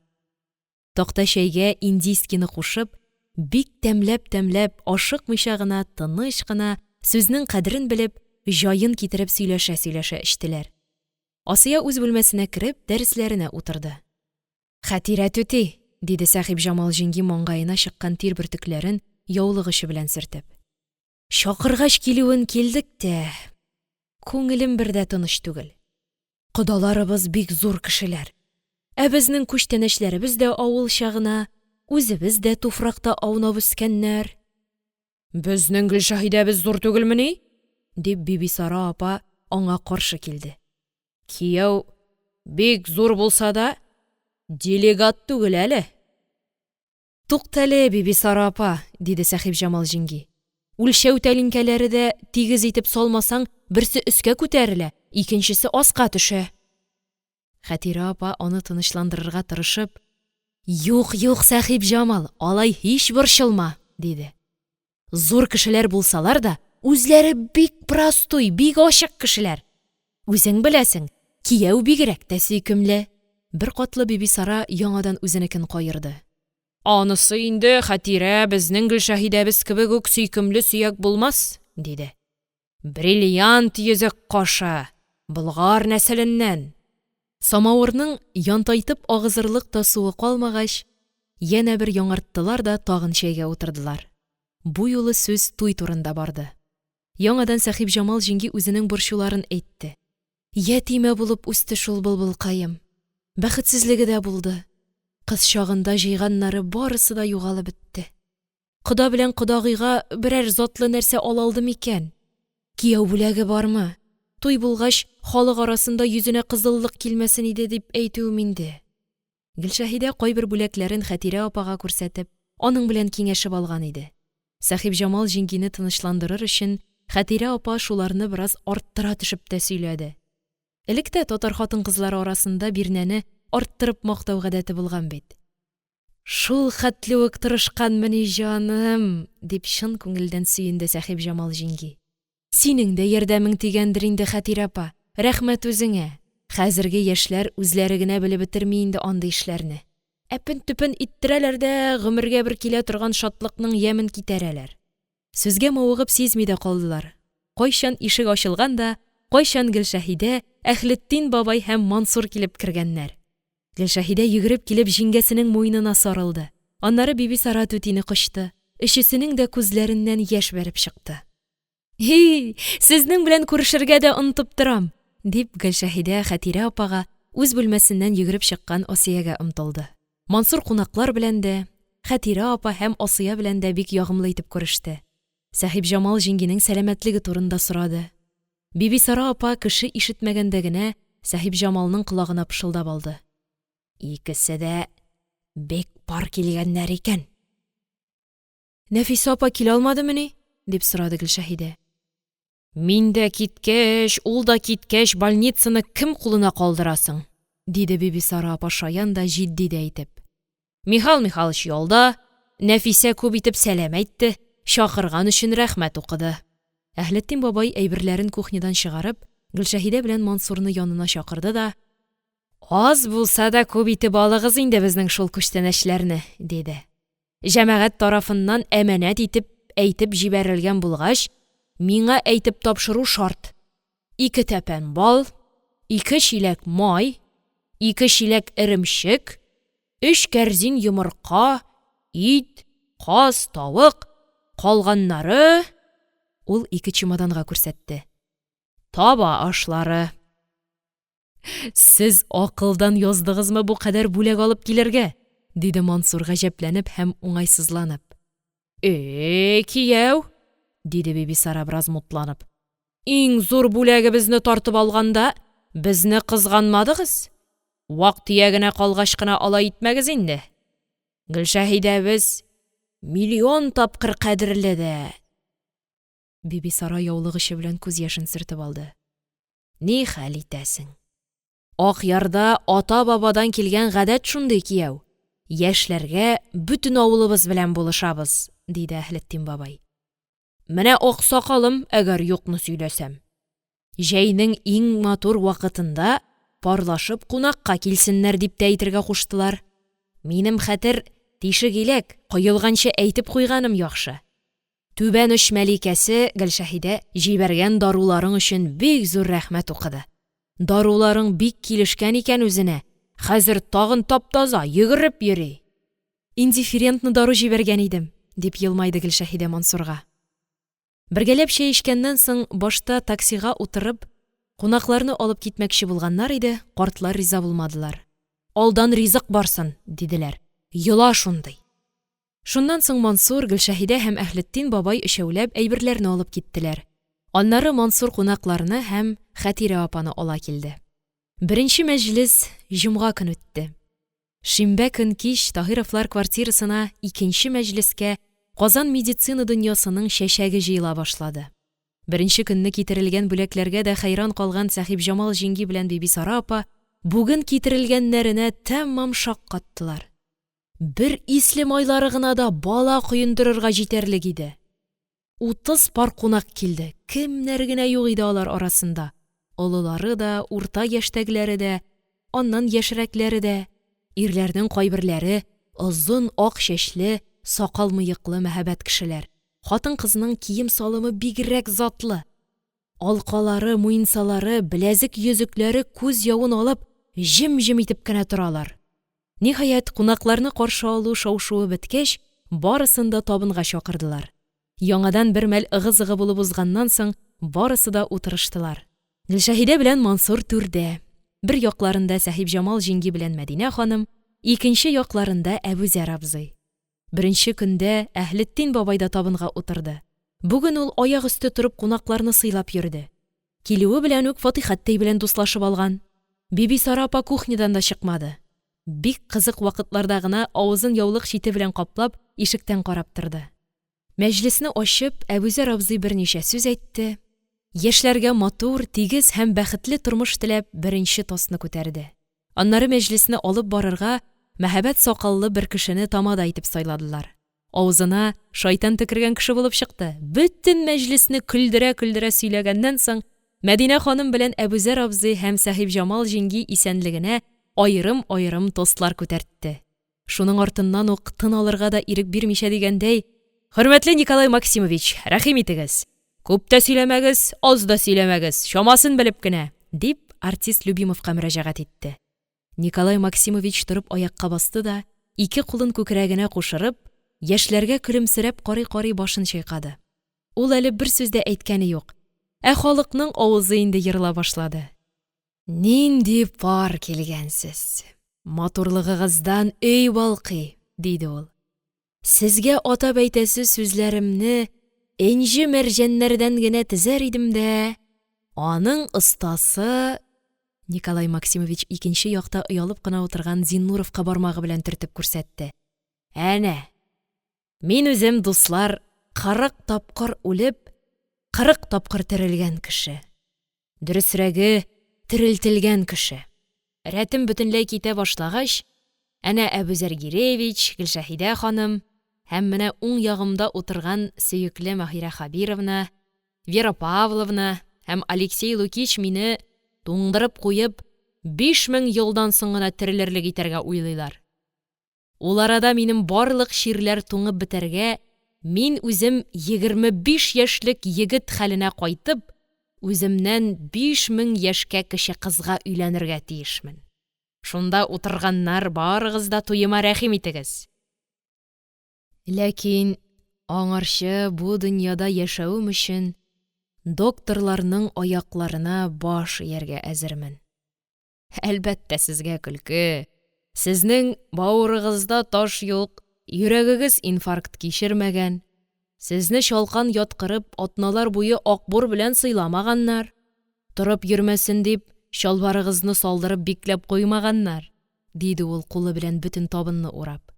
Такта чәйгә индийскийны кушып, бик тәмләп-тәмләп, ашыкмыйча гына, тыныч кына, сүзнең кадерен белеп, җаен китереп сөйләшә-сөйләшә эчтеләр. Асия үз бүлмәсенә кереп, дәресләренә утырды. – Хәтирә түти! – диде Сәхипҗамал җиңги, маңгаена чыккан тир бөртекләрен яулык очы белән сөртеп. – Чакыргач килүен килдек тә, күңелем бер дә тыныч түгел. Кодаларыбыз бик зур кешеләр, ә безнең күчтәнәчләребез дә авылча гына, үзебез дә туфракта аунап үскәннәр. – Безнең Гөлшәһидәбез зур түгелмени? – дип, Бибисара апа аңа каршы килде. – Кияү бик зур булса да, делегат түгел әле. – Туктале, Бибисара апа, – диде Сәхипҗамал җиңги. – Үлчәү тәлинкәләре дә тигез итеп салмасаң, берсе өскә күтәрелә, икенчесе аска төшә. Хәтирә апа, аны тынычландырырга тырышып: – Юк, юк, Сәхипҗамал, алай һич борчылма, – диде. – Зур кешеләр булсалар да, үзләре бик прастуй, бик ачык кешеләр. Үзең беләсең, кияү бигрәк тә сөйкемле. Беркатлы Бибисара яңадан үзенекен каерды. – Анысы инде, Хәтирә, безнең Гөлшәһидәбез кебек үк сөйкемле сөяк булмас, – диде. – Бриллиант йөзек кашы, болгар нәселеннән! Самавырның янтайтып агызырлык та суы калмагач, янә бер яңарттылар да тагын чәйгә утырдылар. Бу юлы сүз туй турында барды. Яңадан Сәхипҗамал җиңги үзенең борчуларын әйтте. Ятимә булып үсте шул былбылкаем. Бәхетсезлеге дә булды. Кыз чагында җыйганнары барысы да югалып бетте. Кода белән кодагыйга берәр затлы нәрсә ала алды микән? Кияү бүләге бармы? Туй булгач, халык арасында йөзенә кызыллык килмәсен иде дип әйтүем инде. Гөлшәһидә кайбер бүләкләрен Хәтирә апага күрсәтеп, аның белән киңәшеп алган иде. Сәхипҗамал җиңгине тынычландырыр өчен, Хәтирә апа шуларны бераз арттыра төшеп тә сөйләде. Элек тә татар хатын-кызлары арасында бирнәне арттырып мактау гадәте булган бит. Шулхәтле үк тырышканмыни, җаным! – дип, чын күңелдән сөенде Сәхипҗамал җиңги. Синең дә ярдәмең тигәндер инде, Хәтирә апа, рәхмәт үзеңә! Хәзерге яшьләр үзләре генә белеп бетерми инде андый эшләрне. Әпен-төпен иттерәләр дә гомергә бер килә торган шатлыкның ямен китәрәләр. Сүзгә мавыгып сизми дә калдылар. Кайчан ишек ачылган да, кайчан Гөлшәһидә, Әһлетдин бабай һәм Мансур килеп кергәннәр. Гөлшәһидә йөгереп килеп җиңгәсенең муенына сарылды. Аннары Бибисара түтине кочты. Өчесенең дә күзләреннән яшь бәреп чыкты. – Һи, сезнең белән күрешергә дә онытып торам, – дип, Гөлшәһидә Хәтирә апага, үз бүлмәсеннән йөгереп чыккан Асиягә омтылды. Мансур кунаклар белән дә, Хәтирә апа һәм Асия белән дә бик ягымлы итеп күреште. Сәхипҗамал җиңгинең сәламәтлеге турында сорады. Бибисара апа кеше ишетмәгәндә генә Сәхипҗамалның колагына пышылдап алды: – Икесе дә бик пар килгәннәр икән. – Нәфисә апа килә алмадымыни? – дип сорады Гөлшәһидә. – Мин дә киткәч, ул да киткәч, больницаны кем кулына калдырасың? – диде Бибисара апа шаян да, җитди дә итеп. – Михал Михалыч ялда, Нәфисә күп итеп сәлам әйтте, чакырган өчен рәхмәт укыды. Әһлетдин бабай, әйберләрен кухнядан чыгарып, Гөлшәһидә белән Мансурны янына чакырды да: – Аз булса да күп итеп алыгыз инде безнең шул күчтәнәчләрне, – диде. – Җәмәгать тарафыннан әманәт итеп әйтеп җибәрелгән булгач, миңа әйтеп тапшыру шарт: ике тәпән бал, ике чиләк май, ике чиләк эремчек, өч кәрзин йомырка, ит, каз, тавык, калганнары – ул ике чемоданга күрсәтте – таба ашлары. – Сез акылдан яздыгызмы бу кадәр бүләк алып килергә? – диде Мансур, гаҗәпләнеп һәм уңайсызланып. – И кияү, – диде Бибисара, бераз мутланып, – иң зур бүләгебезне тартып алганда, безне кызганмадыгыз. Вак-төягенә калгач кына алай итмәгез инде. Гөлшәһидәбез миллион тапкыр кадерле дә… Бибисара яулык очы белән күз яшен сөртеп алды. Нихәл итәсең, Акъярда ата-бабадан килгән гадәт шундый, кияү, яшьләргә бөтен авылыбыз белән булышабыз, диде Әһлетдин бабай. Менә аксакалым, әгәр юкны сөйләсәм. Җәйнең иң матур вакытында парлашып кунакка килсеннәр, дип тә әйтергә куштылар. Минем хәтер тишек иләк, коелганчы әйтеп куйганым яхшы. Түбән оч Мәликәсе, Гөлшәһидә, җибәргән даруларың өчен бик зур рәхмәт укыды. Даруларың бик килешкән икән үзенә, хәзер тагын тап-таза, йөгереп йөри. Индифферентны дару җибәргән идем, дип елмайды Гөлшәһидә Мансурга. Бергәләп чәй эчкәннән соң, башта таксига утырып, кунакларны алып китмәкче булганнар иде, картлар риза булмадылар. Алдан ризык барсын, диделәр. Йола шундый. Шуннан соң Мансур, Гөлшәһидә һәм Әһлетдин бабай өчәүләп әйберләрне алып киттеләр. Аннары Мансур кунакларны һәм Хәтирә апаны ала килде. Беренче мәҗлес җомга көн үтте. Шимбә көн кич Таһировлар квартирасына икенче мәҗлескә Казан медицина дөньясының чәчәге җыела башлады. Беренче көнне китерелгән бүләкләргә дә хәйран калган Сәхибҗамал җиңги белән Бибисара апа бүген китерелгәннәренә тәмам шаккаттылар. Бер исле майлары гына да бала коендырырга җитәрлек иде. 30 пар кунак килде, кемнәр генә юк иде алар арасында: олылары да, урта яшьтәгеләре дә, аннан яшьрәкләре дә. Ирләрнең кайберләре озын ак чәчле, сакал-мыеклы мәһабәт кешеләр. Хатын-кызның кием-салымы бигрәк затлы. Алкалары, муенсалары, беләзек-йөзекләре күз явын алып, җем-җем итеп кенә торалар. Ниһаять, кунакларны каршы алу шау-шуы беткәч, барысын да табынга чакырдылар. Яңадан бер мәл ыгы-зыгы булып узганнан соң, барысы да утырыштылар. Гөлшәһидә белән Мансур түрдә. Бер якларында Сәхибҗамал җиңги белән Мәдинә ханым, икенче якларында Әбүзәр абзый. Беренче көндә Әһлетдин бабай да табынга утырды. Бүген ул аяк өсте торып кунакларны сыйлап йөрде. Килүе белән үк Фатыйхаттәй белән дуслашып алган. Бибисара апа кухнядан да чыкмады. Бик кызык вакытларда гына авызын яулык чите белән каплап, ишектән карап торды. Мәҗлесне ачып, Әбүзәр абзый берничә сүз әйтте, яшьләргә матур, тигез һәм бәхетле тормыш теләп, беренче тостны күтәрде. Аннары мәҗлесне алып барырга мәһабәт сакаллы бер кешене тамада итеп сайладылар. Авызына шайтан төкергән кеше булып чыкты, бөтен мәҗлесне көлдерә-көлдерә сөйләгәннән соң, Мәдинә ханым белән Әбүзәр абзый һәм Сәхибҗамал җиңги исәнлегенә аерым-аерым тостлар күтәртте. Шуның артыннан ук тын алырга да ирек бирмичә дигәндәй: «Хөрмәтле Николай Максимович, рәхим итегез! Күп тә сөйләмәгез, аз да сөйләмәгез, чамасын белеп кенә!» – дип, артист Любимовка мөрәҗәгать итте. Николай Максимович торып аякка басты да, ике кулын күкрәгенә кушырып, яшьләргә көлемсерәп карый-карый башын чайкады. Ул әле бер сүз дә әйткәне юк, ә халыкның авызы инде ерыла башлады. «Нинди пар килгәнсез! Матурлыгыгыздан өй балкый!» – диде ул. «Сезгә атап әйтәсе сүзләремне энҗе-мәрҗәннәрдән генә тезәр идем дә, аның остасы Николай Максимович икенче якта оялып кына утырган Зиннуровка бармагы белән төртеп күрсәтте. Әнә, мин үзем, дуслар, 40 тапкыр үлеп, 40 тапкыр терелгән кеше. Дөресрәге, терелтелгән кеше. Рәтем бөтенләй китә башлагач, әнә Әбүзәр Гиреевич, Гөлшәһидә ханым һәм менә уң ягымда утырган сөекле Маһирә Хәбировна, Вера Павловна һәм Алексей Лукич мине, туңдырып куеп, 5000 елдан соң гына терелерлек итәргә уйлыйлар. Ул арада минем барлык чирләр туңып бетәргә, мин үзем 25 яшьлек егет хәленә кайтып, үземнән 5000 яшькә кече кызга өйләнергә тиешмен. Шунда утырганнар барыгыз да туема рәхим итегез! Ләкин аңарчы бу дөньяда яшәвем өчен докторларның аякларына баш ияргә әзермен. Әлбәттә, сезгә көлке, сезнең бавырыгызда таш юк, йөрәгегез инфаркт кичермәгән, сезне чалкан яткырып, атналар буе акбур белән сыйламаганнар, торып йөрмәсен дип, Чалбарыгызны салдырып бикләп куймаганнар, – диде ул, кулы белән бөтен табынны урап.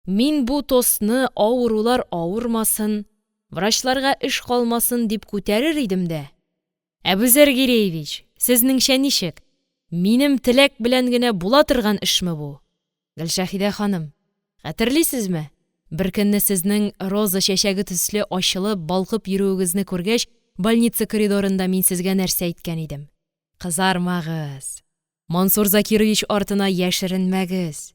Мин бу тостны, авырулар авырмасын, врачларга эш калмасын дип күтәрер идем дә, Әбүзәр Гиреевич, сезнеңчә ничек, минем теләк белән генә була торган эшме бу? Гөлшәһидә ханым, хәтерлисезме, беркөнне сезнең роза чәчәге төсле ачылып, балкып йөрүегезне күргәч, больница коридорында мин сезгә нәрсә әйткән идем? Кызармагыз, Мансур Закирович артына яшеренмәгез!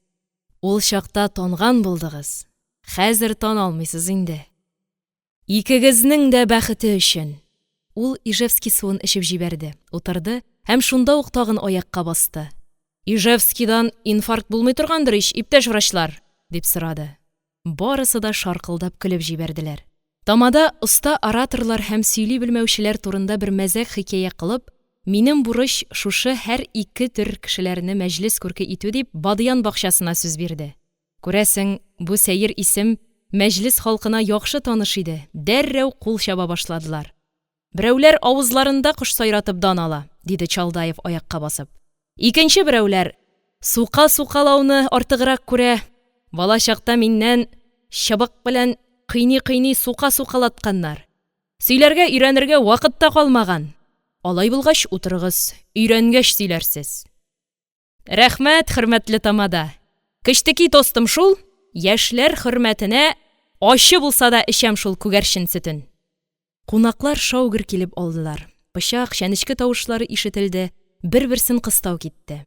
Ул чакта танган булдыгыз, хәзер тана алмыйсыз инде. Икегезнең дә бәхете өчен! Ул Ижевский суын эчеп җибәрде, утырды һәм шунда ук тагын аякка басты. Ижевскидан инфаркт булмый торгандыр ич, иптәш врачлар? – дип сорады. Барысы да шаркылдап көлеп җибәрделәр. Тамада оста ораторлар һәм сөйли белмәүчеләр турында бер мәзәк хикәя кылып, минем бурыч шушы һәр ике төр кешеләрне мәҗлес күрке итү дип, Бадыян бакчасына сүз бирде. Күрәсең, бу сәер исем мәҗлес халкына яхшы таныш иде, дәррәү кул чаба башладылар. Берәүләр авызларында кош сайратып дан ала, диде Чалдаев, аякка басып. Икенче берәүләр сука сукалауны артыграк күрә. Бала чакта миннән чыбык белән кыйный-кыйный сука сукалатканнар. Сөйләргә өйрәнергә вакыт та калмаган. Алай булгач, утырыгыз, өйрәнгәч сөйләрсез. Рәхмәт, хөрмәтле тамада. Кечтеки тостым шул, яшьләр хөрмәтенә ачы булса да эчәм шул күгәрчен сөтен. Кунаклар шау-гөр килеп алдылар. Пычак, чәнечке тавышлары ишетелде, бер-берсен кыстау китте.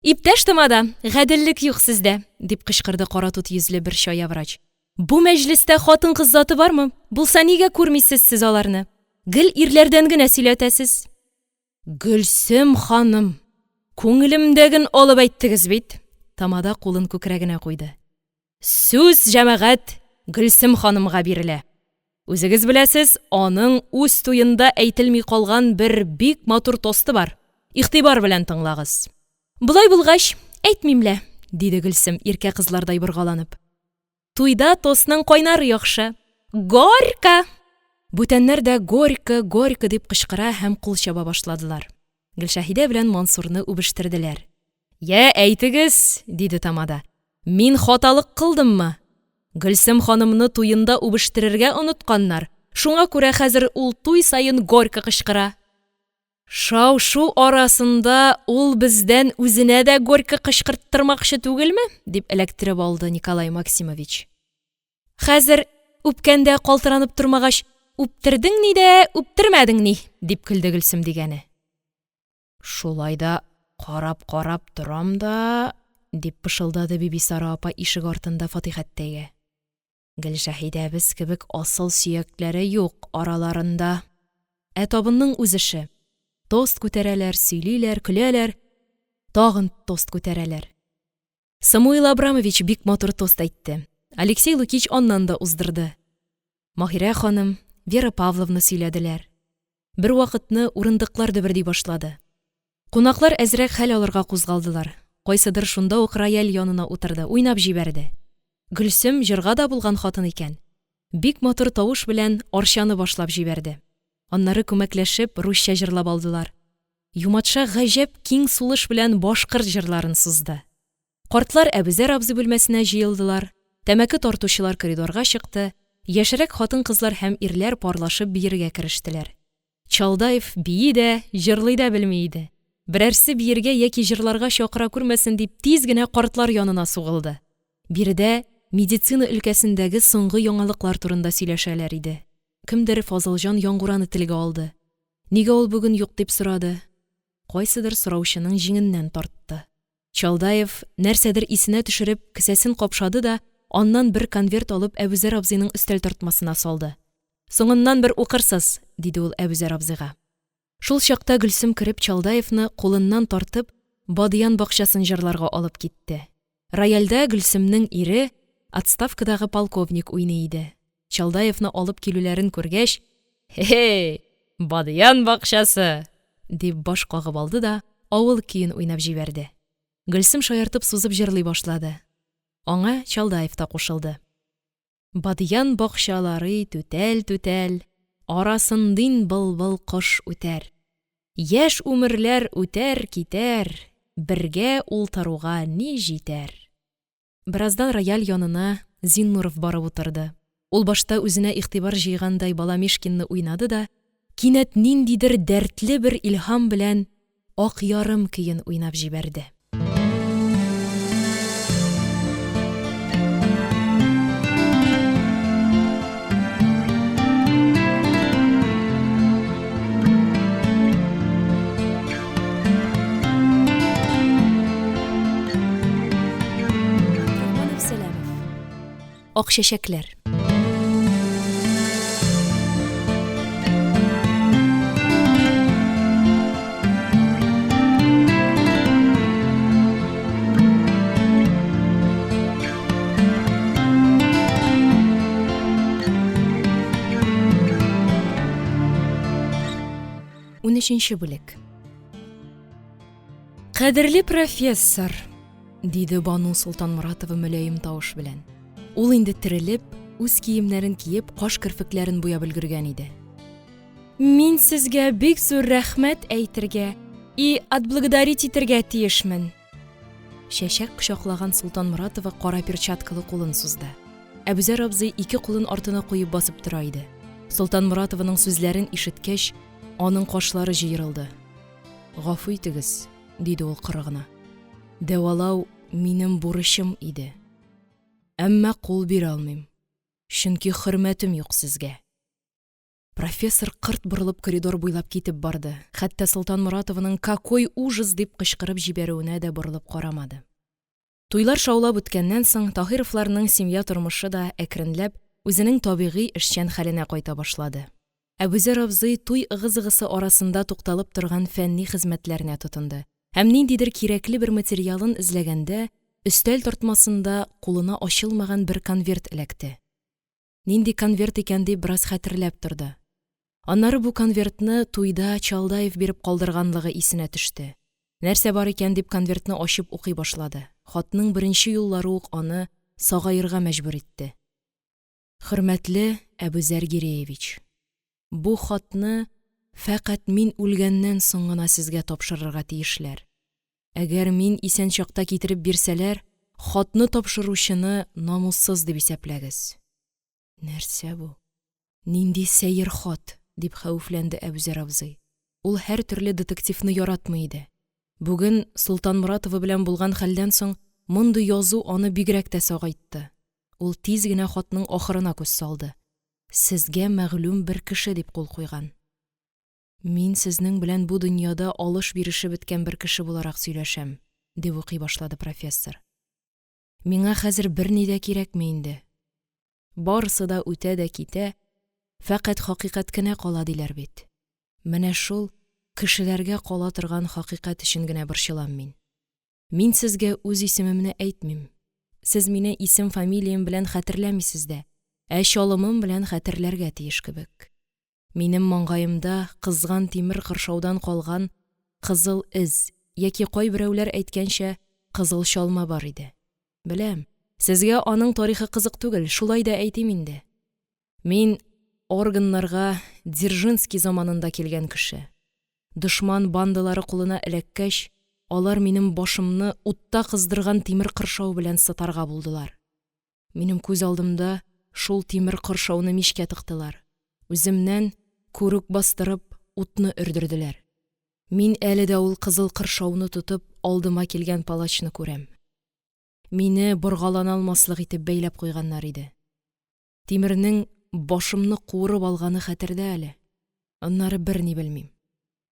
Иптәш тамада, гаделлек юк сездә, дип кычкырды каратут йөзле бер чая врач. Бу мәҗлестә хатын-кыз заты бармы? Булса, нигә күрмисез сез аларны? Гел ирләрдән генә сөйләтәсез. Гөлсем ханым, күңелемдәген алып әйттегез бит! Тамада кулын күкрәгенә куйды. Сүз, җәмәгать, Гөлсем ханымга бирелә. Үзегез беләсез, аның үз туенда әйтелми калган бер бик матур тосты бар. Игътибар белән тыңлагыз. Болай булгач, әйтмим лә, диде Гөлсем, иркә кызлардай боргаланып. Туйда тостның кайнары яхшы. Горько! Бүтәннәр дә горько, горько дип кычкыра һәм кул чаба башладылар. Гөлшәһидә белән Мансурны үбештерделәр. Йә, әйтегез, диде тамада. Мин хаталык кылдыммы? Гөлсем ханымны туенда үбештерергә онытканнар. Шуңа күрә хәзер ул туй саен горько кычкыра. Шау-шу арасында ул бездән үзенә дә горько кычкырттырмакчы түгелме? – дип эләктереп алды Николай Максимович. Хәзер үпкәндә калтыранып тормагач, үптердең ни дә, үптермәдең ни, дип көлде Гөлсем дигәне. Шулай да карап-карап торам да, дип пышылдады Бибисара апа ишек артында Фатихәттәйгә. Гөлшәһидәбез кебек асыл сөякләре юк араларында. Ә табынның үз эше. Тост күтәрәләр, сөйлиләр, көләләр, тагын тост күтәрәләр. Самуил Абрамович бик матур тост әйтте. Алексей Лукич аннан да уздырды. Маһирә ханым, Вера Павловна сөйләделәр. Бервакытны урындыклар дөберди башлады. Кунаклар әзрәк хәл алырга кузгалдылар. Кайсыдыр шунда ук рояль янына утырды, уйнап җибәрде. Гөлсем җырга да булган хатын икән. Бик матур тавыш белән Арчаны башлап җибәрде. Аннары күмәкләшеп русча җырлап алдылар. Юматша гаҗәп киң сулыш белән башкорт җырларын сузды. Картлар Әбүзәр абзый бүлмәсенә җыелдылар, тәмәке тартучылар коридорга чыкты, яшьрәк хатын-кызлар һәм ирләр парлашып биергә керештеләр. Чалдаев бии дә, җырлый да белми иде. Берәрсе биергә яки җырларга чакыра күрмәсен дип тиз генә картлар янына сугылды. Биредә медицина өлкәсендәге соңгы яңалыклар турында сөйләшәләр иде. Кемдер Фазылҗан Яңгураны телгә алды. Нигә ул бүген юк дип сорады. Кайсыдыр сораучының җиңеннән тартты. Чалдаев, нәрсәдер исенә төшереп, кесәсен капшады да, аннан бер конверт алып Әбүзәр абзыйның өстәл тартмасына салды. Соңыннан бер укырсыз, диде ул Әбүзәр абзыйга. Шул чакта Гөлсем кереп Чалдаевны кулыннан тартып, Бадыян бакчасын җырларга алып китте. Рояльдә Гөлсемнең ире, отставкадагы полковник уйный иде. Чалдаевны алып килүләрен күргәч, Хе-хе, Бадыян бакчасы! дип баш кагып алды да авыл көен уйнап җибәрде. Гөлсем шаяртып сузып җырлый башлады. Аңа Чалдаев та кушылды. Бадьян бакчалары түтәл-түтәл, Арасындин былбыл кош үтәр. Яшь умерләр үтәр-китәр, Бергә ултыруга ни җитәр! Бераздан рояль янына Зиннуров барып утырды. Ул башта үзенә игътибар җыйгандай «Баламишкин»ны уйнады да кинәт ниндидер дәртле бер илһам белән «Ак ярым» көен уйнап җибәрде. Ак чәчәкләр. Унөченче бүлек. Кадерле профессор, диде Бану Солтанморатова мөлаем тавыш белән. Ул инде терелеп, үз киемнәрен киеп, каш-керфекләрен буяп өлгергән иде. Мин сезгә бик зур рәхмәт әйтергә и отблагодарить итергә тиешмен. Чәчәк кочаклаган Солтанморатова кара перчаткалы кулын сузды. Әбүзәр абзый ике кулын артына куеп басып тора иде. Солтанморатованың сүзләрен ишеткәч, аның кашлары җыерылды. Гафу итегез, диде ул коры гына. Дәвалау минем бурычым иде. Әмма кул бирә алмыйм, чөнки хөрмәтем юк сезгә. Профессор кырт борылып коридор буйлап китеп барды, хәтта Солтанморатованың «Какой ужас!» дип кычкырып җибәрүенә дә борылып карамады. Туйлар шаулап үткәннән соң, Таһировларның семья тормышы да, әкренләп, үзенең табигый эшчән хәленә кайта башлады. Әбүзәр абзый туй ыгы-зыгысы арасында тукталып торган фәнни хезмәтләренә тотынды һәм ниндидер кирәкле бер материалын эзләгәндә, өстәл тартмасында кулына ачылмаган бер конверт эләкте. Нинди конверт икән дип бераз хәтерләп торды. Аннары бу конвертны туйда Чалдаев биреп калдырганлыгы исенә төште. Нәрсә бар икән дип конвертны ачып укый башлады. Хатның беренче юллары ук аны сагаерга мәҗбүр итте. Хөрмәтле Әбүзәр Гиреевич! Бу хатны фәкать мин үлгәннән соң гына сезгә тапшырырга тиешләр. Әгәр мин исән чакта китереп бирсәләр, хатны тапшыручыны намуссыз дип исәпләгез. Нәрсә бу? Нинди сәер хат? дип хәвефләнде Әбүзәр абзый. Ул һәртөрле детективны яратмый иде. Бүген Солтанморатова белән булган хәлдән соң мондый язу аны бигрәк тә сагайтты. Ул тиз генә хатның ахырына күз салды. Сезгә мәгълүм бер кеше дип кул куйган. Мин сезнең белән бу дөньяда алыш-биреше беткән бер кеше буларак сөйләшәм, дип укый башлады профессор. Миңа хәзер берни дә кирәкми инде. Барысы да үтә дә китә, фәкать хакыйкать кенә кала диләр бит. Менә шул кешеләргә кала торган хакыйкать өчен генә борчылам мин. Мин сезгә үз исемемне әйтмим. Сез мине исем-фамилиям белән хәтерләмисез дә, ә чалымым белән хәтерләргә тиеш кебек. Минем маңгаемда кызган тимер кыршаудан калган кызыл эз яки кайберәүләр әйткәнчә, кызыл чалма бар иде. Беләм, сезгә аның тарихы кызык түгел, шулай да әйтим инде. Мин органнарга Дзержинский заманында килгән кеше. Дошман бандалары кулына эләккәч, алар минем башымны утта кыздырган тимер кыршау белән сытарга булдылар. Минем күз алдымда шул тимер кыршауны мичкә тыктылар. Үземнән, күрүк бастырып, утны өрдерделәр. Мин әле дә ул кызыл кыршауны тотып, алдыма килгән палачны күрәм. Мине боргалана алмаслык итеп бәйләп куйганнар иде. Тимернең башымны куырып алганы хәтердә әле. Аннары берни белмим.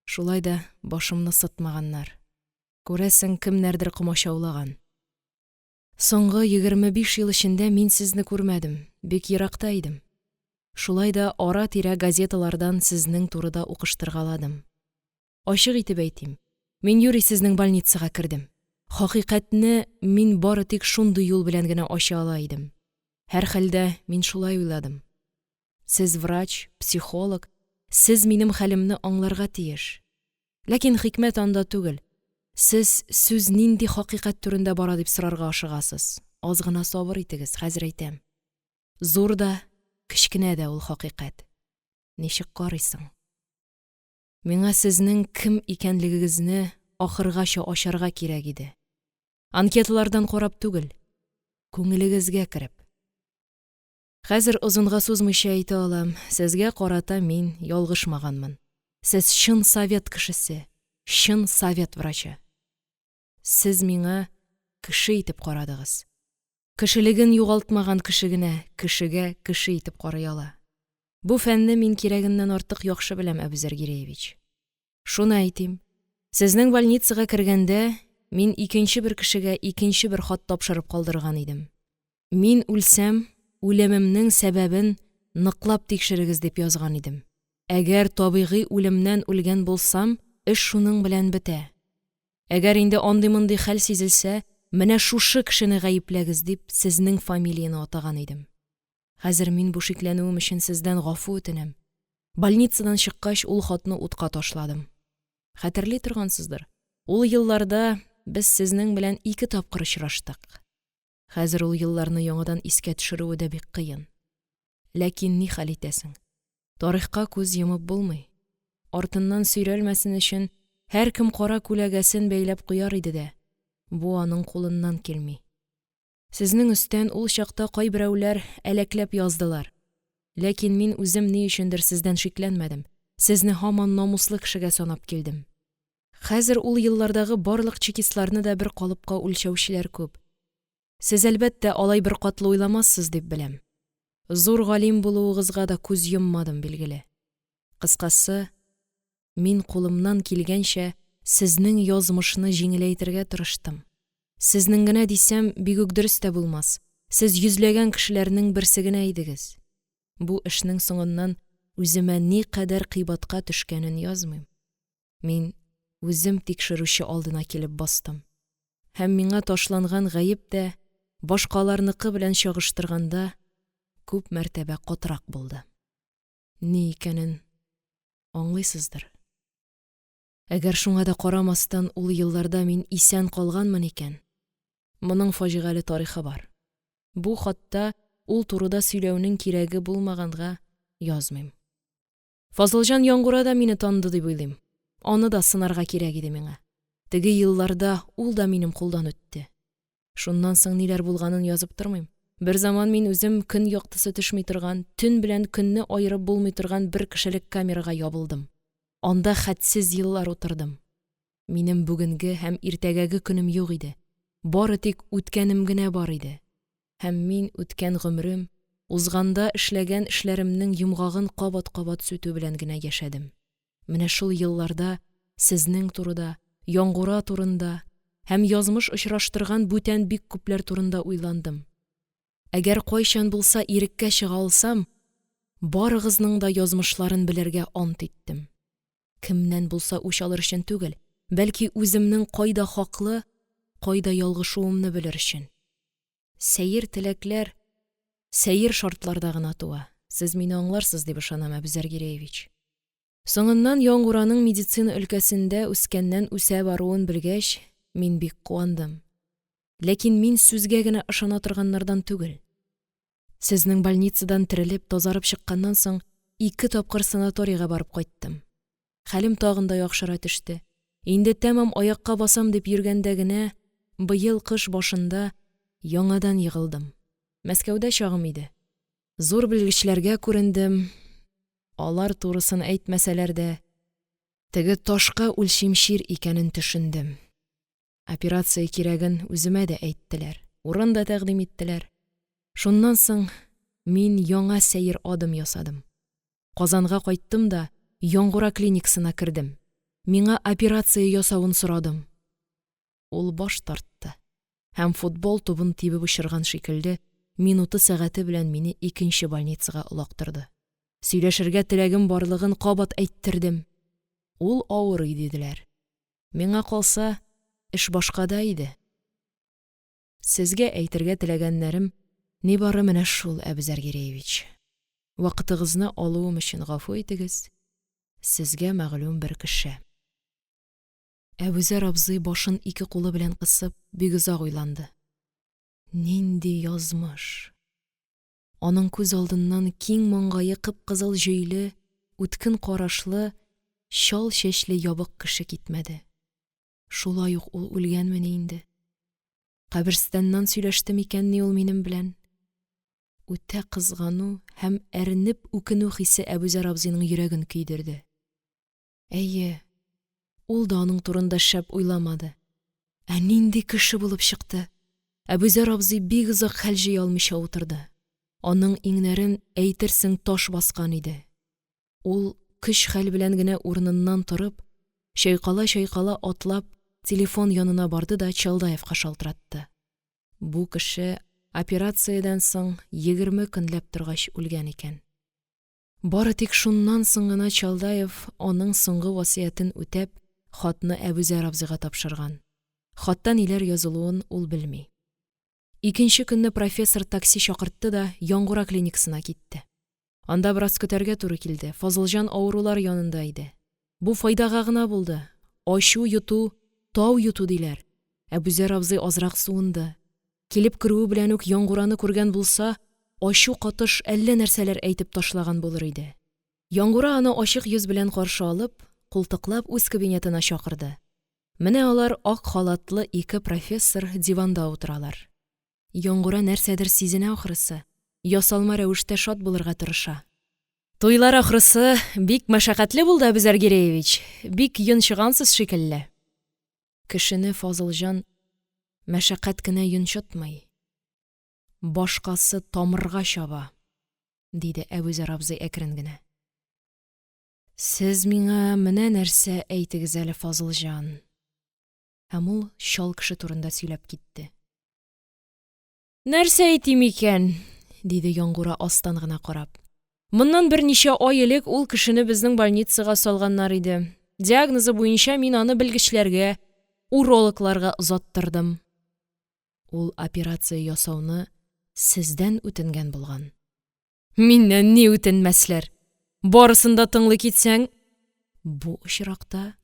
Шулай да башымны сытмаганнар. Күрәсең, кемнәрдер комачаулаган. Соңгы 25 ел эчендә мин сезне күрмәдем, бик еракта идем. Шулай да ара-тирә газеталардан сезнең турыда укыштыргаладым. Ачык итеп әйтим, мин юри сезнең больницага кердем. Хакыйкатьне мин бары тик шундый юл белән генә ача ала идем. Һәрхәлдә, мин шулай уйладым. Сез врач, психолог, сез минем хәлемне аңларга тиеш. Ләкин хикмәт анда түгел. Сез сүз нинди хакыйкать турында бара дип сорарга ашыгасыз. Аз гына сабыр итегез, хәзер әйтәм. Зур да, кечкенә дә ул хакыйкать. Ничек карыйсың? Миңа сезнең кем икәнлегегезне ахыргача ачарга кирәк иде. Анкеталардан карап түгел, күңелегезгә кереп. Хәзер озынга сузмыйча әйтә алам, сезгә карата мин ялгышмаганмын. Сез чын совет кешесе, чын совет врачы. Сез миңа кеше итеп карадыгыз. Кешелеген югалтмаган кеше генә кешегә кеше итеп карый ала. Бу фәнне мин кирәгеннән артык яхшы беләм, Әбүзәр Гиреевич. Шуны әйтим, сезнең больницага кергәндә, мин икенче бер кешегә икенче бер хат тапшырып калдырган идем. Мин үлсәм, үлемемнең сәбәбен ныклап тикшерегез дип язган идем. Әгәр табигый үлемнән үлгән булсам, эш шуның белән бетә. Әгәр инде андый-мондый хәл сизелсә, менә шушы кешене гаепләгез дип, сезнең фамилияне атаган идем. Хәзер мин бу шикләнүем өчен сездән гафу үтенәм. Больницадан чыккач, ул хатны утка ташладым. Хәтерли торгансыздыр, ул елларда без сезнең белән ике тапкыр очраштык. Хәзер ул елларны яңадан искә төшерүе дә бик кыен. Ләкин ни хәл итәсең? Тарихка күз йомып булмый. Артыннан сөйрәлмәсен өчен һәркем кара күләгәсен бәйләп куяр иде дә, бу аның кулыннан килми. Сезнең өстән ул чакта кайберәүләр әләкләп яздылар. Ләкин мин үзем ни өчендер сездән шикләнмәдем, сезне һаман намуслы кешегә санап килдем. Хәзер ул еллардагы барлык чекистларны да бер калыпка үлчәүчеләр күп. Сез, әлбәттә, алай беркатлы уйламассыз дип беләм. Зур галим булуыгызга да күз йоммадым, билгеле. Кыскасы, мин кулымнан килгәнчә сезнең язмышны җиңеләйтергә тырыштым. Сезнең генә дисәм, бик үк дөрес тә булмас, сез йөзләгән кешеләрнең берсе генә идегез. Бу эшнең соңыннан үземә никадәр кыйбатка төшкәнен язмыйм. Мин үзем тикшерүче алдына килеп бастым. Һәм миңа ташланган гаеп тә, башкаларныкы белән чагыштырганда, күп мәртәбә катырак булды. Ни икәнен аңлыйсыздыр. Әгәр шуңа да карамастан ул елларда мин исән калганмын икән, моның фаҗигале тарихы бар. Бу хатта ул турыда сөйләүнең кирәге булмаганга язмыйм. Фазылҗан Яңгура да мине таныды дип уйлыйм. Аны да сынарга кирәк иде миңа. Теге елларда ул да минем кулдан үтте. Шуннан соң ниләр булганын язып тормыйм. Берзаман мин үзем көн яктысы төшми торган, төн белән көнне аерып булмый торган бер кешелек камерага ябылдым. Анда хәтсез еллар утырдым. Минем бүгенге һәм иртәгәге көнем юк иде. Бары тик үткәнем генә бар иде. Һәм мин үткән гомерем, узганда эшләгән эшләремнең йомгагын кабат-кабат сүтү белән генә яшәдем. Менә шул елларда сезнең турыда, Яңгура турында һәм язмыш очраштырган бүтән бик күпләр турында уйландым. Әгәр кайчан булса иреккә чыга алсам, барыгызның да язмышларын белергә ант иттем. Кемнән булса үч алыр өчен түгел, бәлки үземнең кайда хаклы, кайда ялгышуымны белер өчен. Сәер теләкләр сәер шартларда гына туа. Сез мине аңларсыз дип ышанам, Әбүзәр Гиреевич. Соңыннан Яңгураның медицина өлкәсендә үскәннән-үсә баруын белгәч, мин бик куандым. Ләкин мин сүзгә генә ышана торганнардан түгел. Сезнең больницадан терелеп, тазарып чыкканнан соң, ике тапкыр санаторийга барып кайттым. Хәлем тагын да яхшыра төште. Инде тәмам аякка басам дип йөргәндә генә, быел кыш башында яңадан егылдым. Мәскәүдә чагым иде. Зур белгечләргә күрендем. Алар турысын әйтмәсәләр дә, теге ташка үлчим чир икәнен төшендем. Операция кирәген үземә дә әйттеләр, урын да тәкъдим иттеләр. Шуннан соң мин яңа сәер адым ясадым. Казанга кайттым да Яңгура клиникасына кердем. Миңа операция ясавын сорадым. Ул баш тартты һәм футбол тубын тибеп очырган шикелле минуты-сәгате белән мине икенче больницага олактырды. Сөйләшергә теләгем барлыгын кабат әйттердем. Ул авырый, диделәр. Миңа калса, эш башкада иде. Сезгә әйтергә теләгәннәрем нибары менә шул, Әбүзәр Гиреевич. Вакытыгызны алуым өчен гафу итегез, сезгә мәгълүм бер кеше. Әбүзәр абзый башын ике кулы белән кысып, бик озак уйланды. Нинди язмыш! Аның күз алдыннан киң маңгае кып-кызыл җөйле, үткен карашлы, чал чәчле ябык кеше китмәде. Шулай ук ул үлгәнмени инде? Каберстаннан сөйләште микәнни ул минем белән? Үтә кызгану һәм әрнеп үкенү хисе Әбүзәр абзыйның йөрәген көйдерде. Әйе, ул да аның турында шәп уйламады. Ә нинди кеше булып чыкты? Әбүзәр абзый бик озак хәл җыя алмыйча утырды. Аның иңнәрен әйтерсең таш баскан иде. Ул, көч-хәл белән генә урыныннан торып, чайкала-чайкала атлап, телефон янына барды да Чалдаевка шалтыратты. Бу кеше операциядән соң 20 көнләп торгач үлгән икән. Бары тик шуннан соң гына Чалдаев, аның соңгы васыятен үтәп, хатны Әбүзәр абзыйга тапшырган. Хатта ниләр язылуын ул белми. Икенче көнне профессор такси чакыртты да Яңгура клиникасына китте. Анда бераз көтәргә туры килде, Фазылҗан авырулар янында иде. Бу файдага гына булды. Ачу йоту, тау йоту, диләр. Әбүзәр абзый азрак суынды. Килеп керүе белән үк Яңгураны күргән булса, ачу катыш әллә нәрсәләр әйтеп ташлаган булыр иде. Яңгура аны ачык йөз белән каршы алып, култыклап үз кабинетына чакырды. Менә алар ак халатлы ике профессор диванда утыралар. Яңгура нәрсәдер сизенә ахрысы, ясалма рәвештә шат булырга тырыша. Туйлар ахрысы бик мәшәкатьле булды, Әбүзәр Гиреевич, бик йончыгансыз шикелле. Кешене Фазылҗан мәшәкать кенә йончытмый, башкасы тамырга чаба, диде Әбүзәр абзый әкрен генә. Сез миңа менә нәрсә әйтегез әле, Фазылҗан. Һәм ул чал кеше турында сөйләп китте. Нәрсә әйтим икән? диде Яңгура астан гына карап. Моннан берничә ай элек ул кешене безнең больницага салганнар иде. Диагнозы буенча мин аны белгечләргә, урологларга озаттырдым. Ул операция ясауны сездән үтенгән булган. Миннән ни үтенмәсләр? Барысын да тыңлый китсәң, бу очракта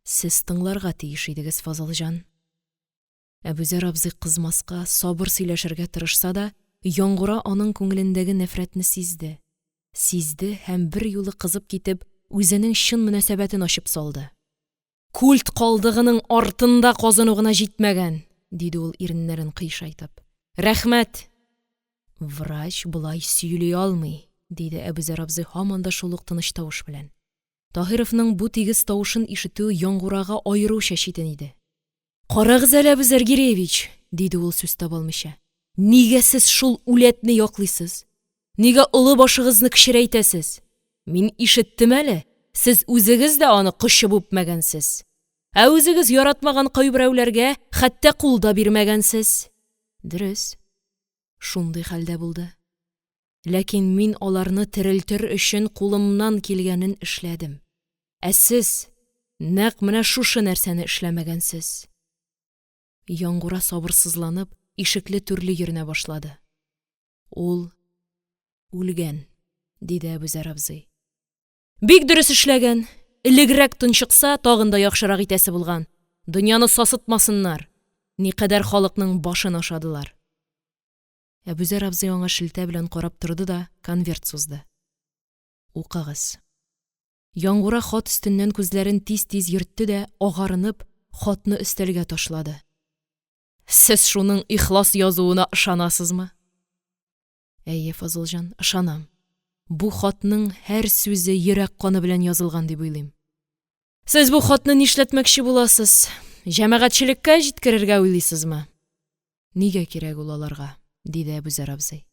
сез тыңларга тиеш идегез, Фазылҗан. Әбүзәр абзый кызмаска, сабыр сөйләшергә тырышса да, Яңгура аның күңелендәге нәфрәтне сизде. Сизде һәм берьюлы кызып китеп, үзенең чын мөнәсәбәтен ачып салды. Культ калдыгының артында казыну гына җитмәгән, диде ул иреннәрен кыйшайтып. Рәхмәт. Врач болай сөйли алмый, диде Әбүзәр абзый һаман да шул ук тыныч тавыш белән. Таһировның бу тигез тавышын ишетү Яңгурага аеруча читен иде. Карагыз әле, Әбүзәр Гиреевич, диде ул сүз таба алмыйча. Нигә сез шул үләтне яклыйсыз? Нигә олы башыгызны кечерәйтәсез? Мин ишеттем әле, сез үзегез дә аны кочып үпмәгәнсез. Ә үзегез яратмаган кайберәүләргә хәтта кул да бирмәгәнсез. Дөрес, шундый хәлдә булды. Ләкин мин аларны терелтер өчен кулымнан килгәнен эшләдем. Ә сез нәкъ менә шушы нәрсәне эшләмәгәнсез. Яңгура сабырсызланып, ишекле-түрле йөренә башлады. Ул үлгән, диде Әбүзәр абзый. Бик дөрес эшләгән. Элегрәк тончыкса, тагын да яхшырак итәсе булган. Дөньяны сасытмасыннар. Никадәр халыкның башын ашадылар. Әбүзәр абзый аңа шелтә белән карап торды да конверт сузды. Укыгыз. Яңгура хат өстеннән күзләрен тиз-тиз йөртте дә, агарынып, хатны өстәлгә ташлады. Сез шуның ихлас язуына ышанасызмы? Әйе, Фазылҗан, ышанам. Бу хатның һәр сүзе йөрәк каны белән язылган дип уйлыйм. Сез бу хатны нишләтмәкче буласыз? Җәмәгатьчелеккә җиткерергә уйлыйсызмы? Нигә кирәк ул аларга? диде Әбүзәр абзый.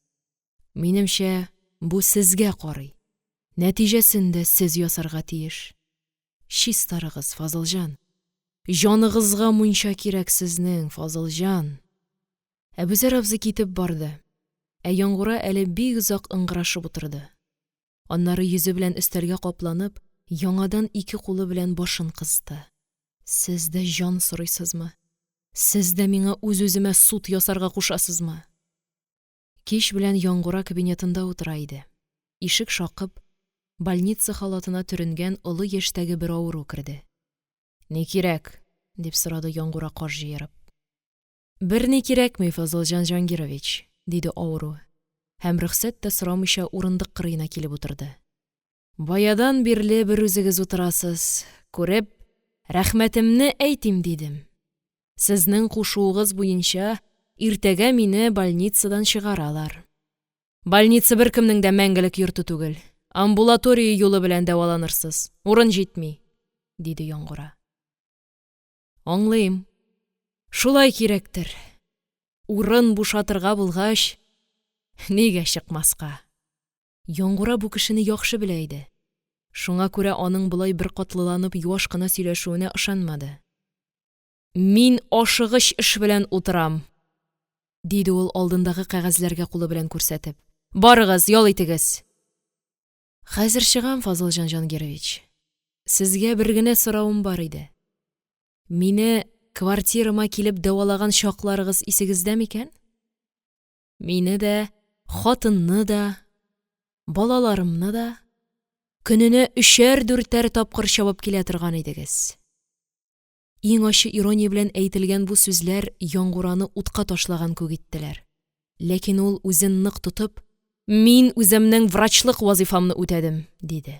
Минемчә, бу сезгә карый. Нәтиҗәсен дә сез ясарга тиеш. Чистарыгыз, Фазылҗан. Җаныгызга мунча кирәк сезнең, Фазылҗан. Әбүзәр абзый китеп барды. Ә Яңгура әле бик озак ыңгырашып утырды. Аннары йөзе белән өстәлгә капланып, яңадан ике кулы белән башын кысты. Сез дә җан сорыйсызмы? Сез дә миңа үз-үземә суд ясарга кушасызмы? Кич белән Яңгура кабинетында утыра иде. Ишек шакып, больница халатына төренгән олы яшьтәге бер авыру керде. Ни кирәк? дип сорады Яңгура каш җыерып. Берни кирәкми, Фазылҗан Җангирович, диде авыру һәм рөхсәт тә сорамыйча урындык кырыена килеп утырды. Баядан бирле берүзегез утырасыз, күреп, рәхмәтемне әйтим дидем. Сезнең кушуыгыз буенча иртәгә мине больницадан чыгаралар. Больница беркемнең дә мәңгелек йорты түгел, амбулатория юлы белән дәваланырсыз, урын җитми, – диде Яңгура. Аңлыйм, шулай кирәктер, урын бушатырга булгач, нигә чыкмаска? Яңгура бу кешене яхшы белә иде, шуңа күрә аның болай беркатлыланып юаш кына сөйләшүенә ышанмады. Мин ашыгыч эш белән утырам, – диде ул, алдындагы кәгазьләргә кулы белән күрсәтеп. – Барыгыз, ял итегез! Хәзер чыгам, Фазылҗан Җангирович, сезгә бер генә соравым бар иде: мине квартирама килеп дәвалаган чакларыгыз исегездә микән? Мине дә, хатынны да, балаларымны да көненә өчәр-дүртәр тапкыр чабып килә торган идегез. Иң ачы ирония белән әйтелгән бу сүзләр Яңгураны утка ташлаган күк иттеләр. Ләкин ул, үзен нык тотып: – Мин үземнең врачлык вазифамны үтәдем, – диде.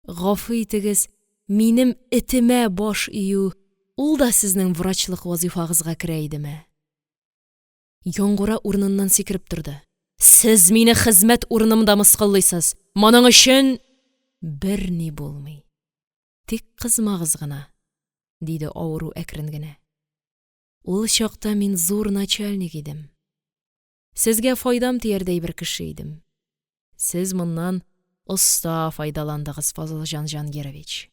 Гафу итегез, минем этемә баш ию ул да сезнең врачлык вазифагызга керә идеме? Яңгура урыныннан сикереп торды. – Сез мине хезмәт урынымда мыскыллыйсыз, моның өчен… Берни булмый, тик кызмагыз гына, – диде авыру әкрен генә. Ул чакта мин зур начальник идем. Сезгә файдам тиярдәй бер кеше идем. Сез моннан оста файдаландыгыз, Фазылҗан Җангирович.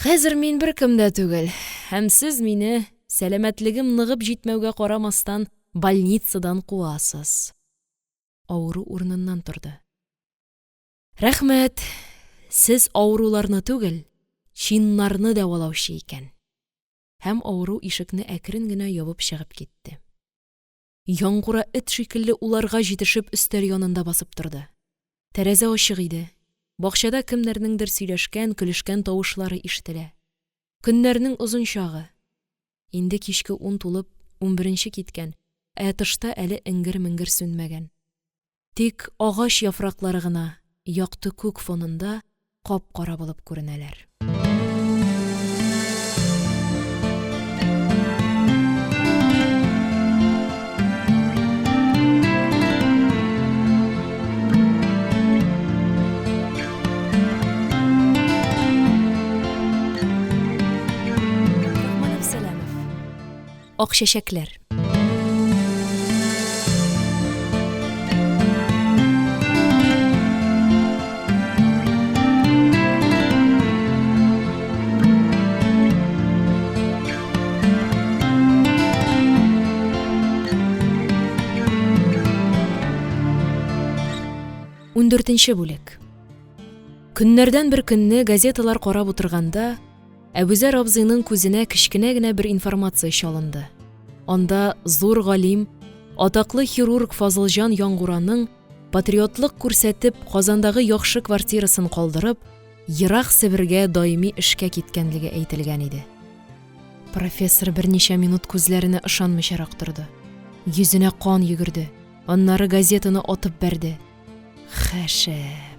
Хәзер мин беркем дә түгел, һәм сез мине, сәламәтлегем ныгып җитмәүгә карамастан, больницадан куасыз. Авыру урыныннан торды. Рәхмәт, сез авыруларны түгел, чиннарны дәвалаучы икән. Һәм авыру ишекне әкрен генә ябып чыгып китте. Яңгура эт шикелле уларга җитешеп өстәл янында басып торды. Тәрәзә ачык иде. Бакчада кемнәрнеңдер сөйләшкән, көлешкән тавышлары ишетелә. Көннәрнең озын чагы. Инде кичке 10 тулып, 11нче киткән, ә тышта әле эңгер-меңгер сүнмәгән. Тик агач яфраклары гына якты күк фонында кап-кара булып күренәләр. Габдрахман Әпсәләмов. Ак чәчәкләр. Ундүртенче бүлек. Көннәрдән бер көнне газеталар карап утырганда, Әбүзәр абзыйның күзенә кечкенә генә бер информация чалынды. Анда зур галим, атаклы хирург Фазылҗан Яңгураның, патриотлык күрсәтеп, Казандагы яхшы квартирасын калдырып, ерак Себергә даими эшкә киткәнлеге әйтелгән иде. Профессор берничә минут күзләренә ышанмыйчарак торды. Йөзенә кан йөгерде. Аннары газетаны атып бәрде. Хәшәп!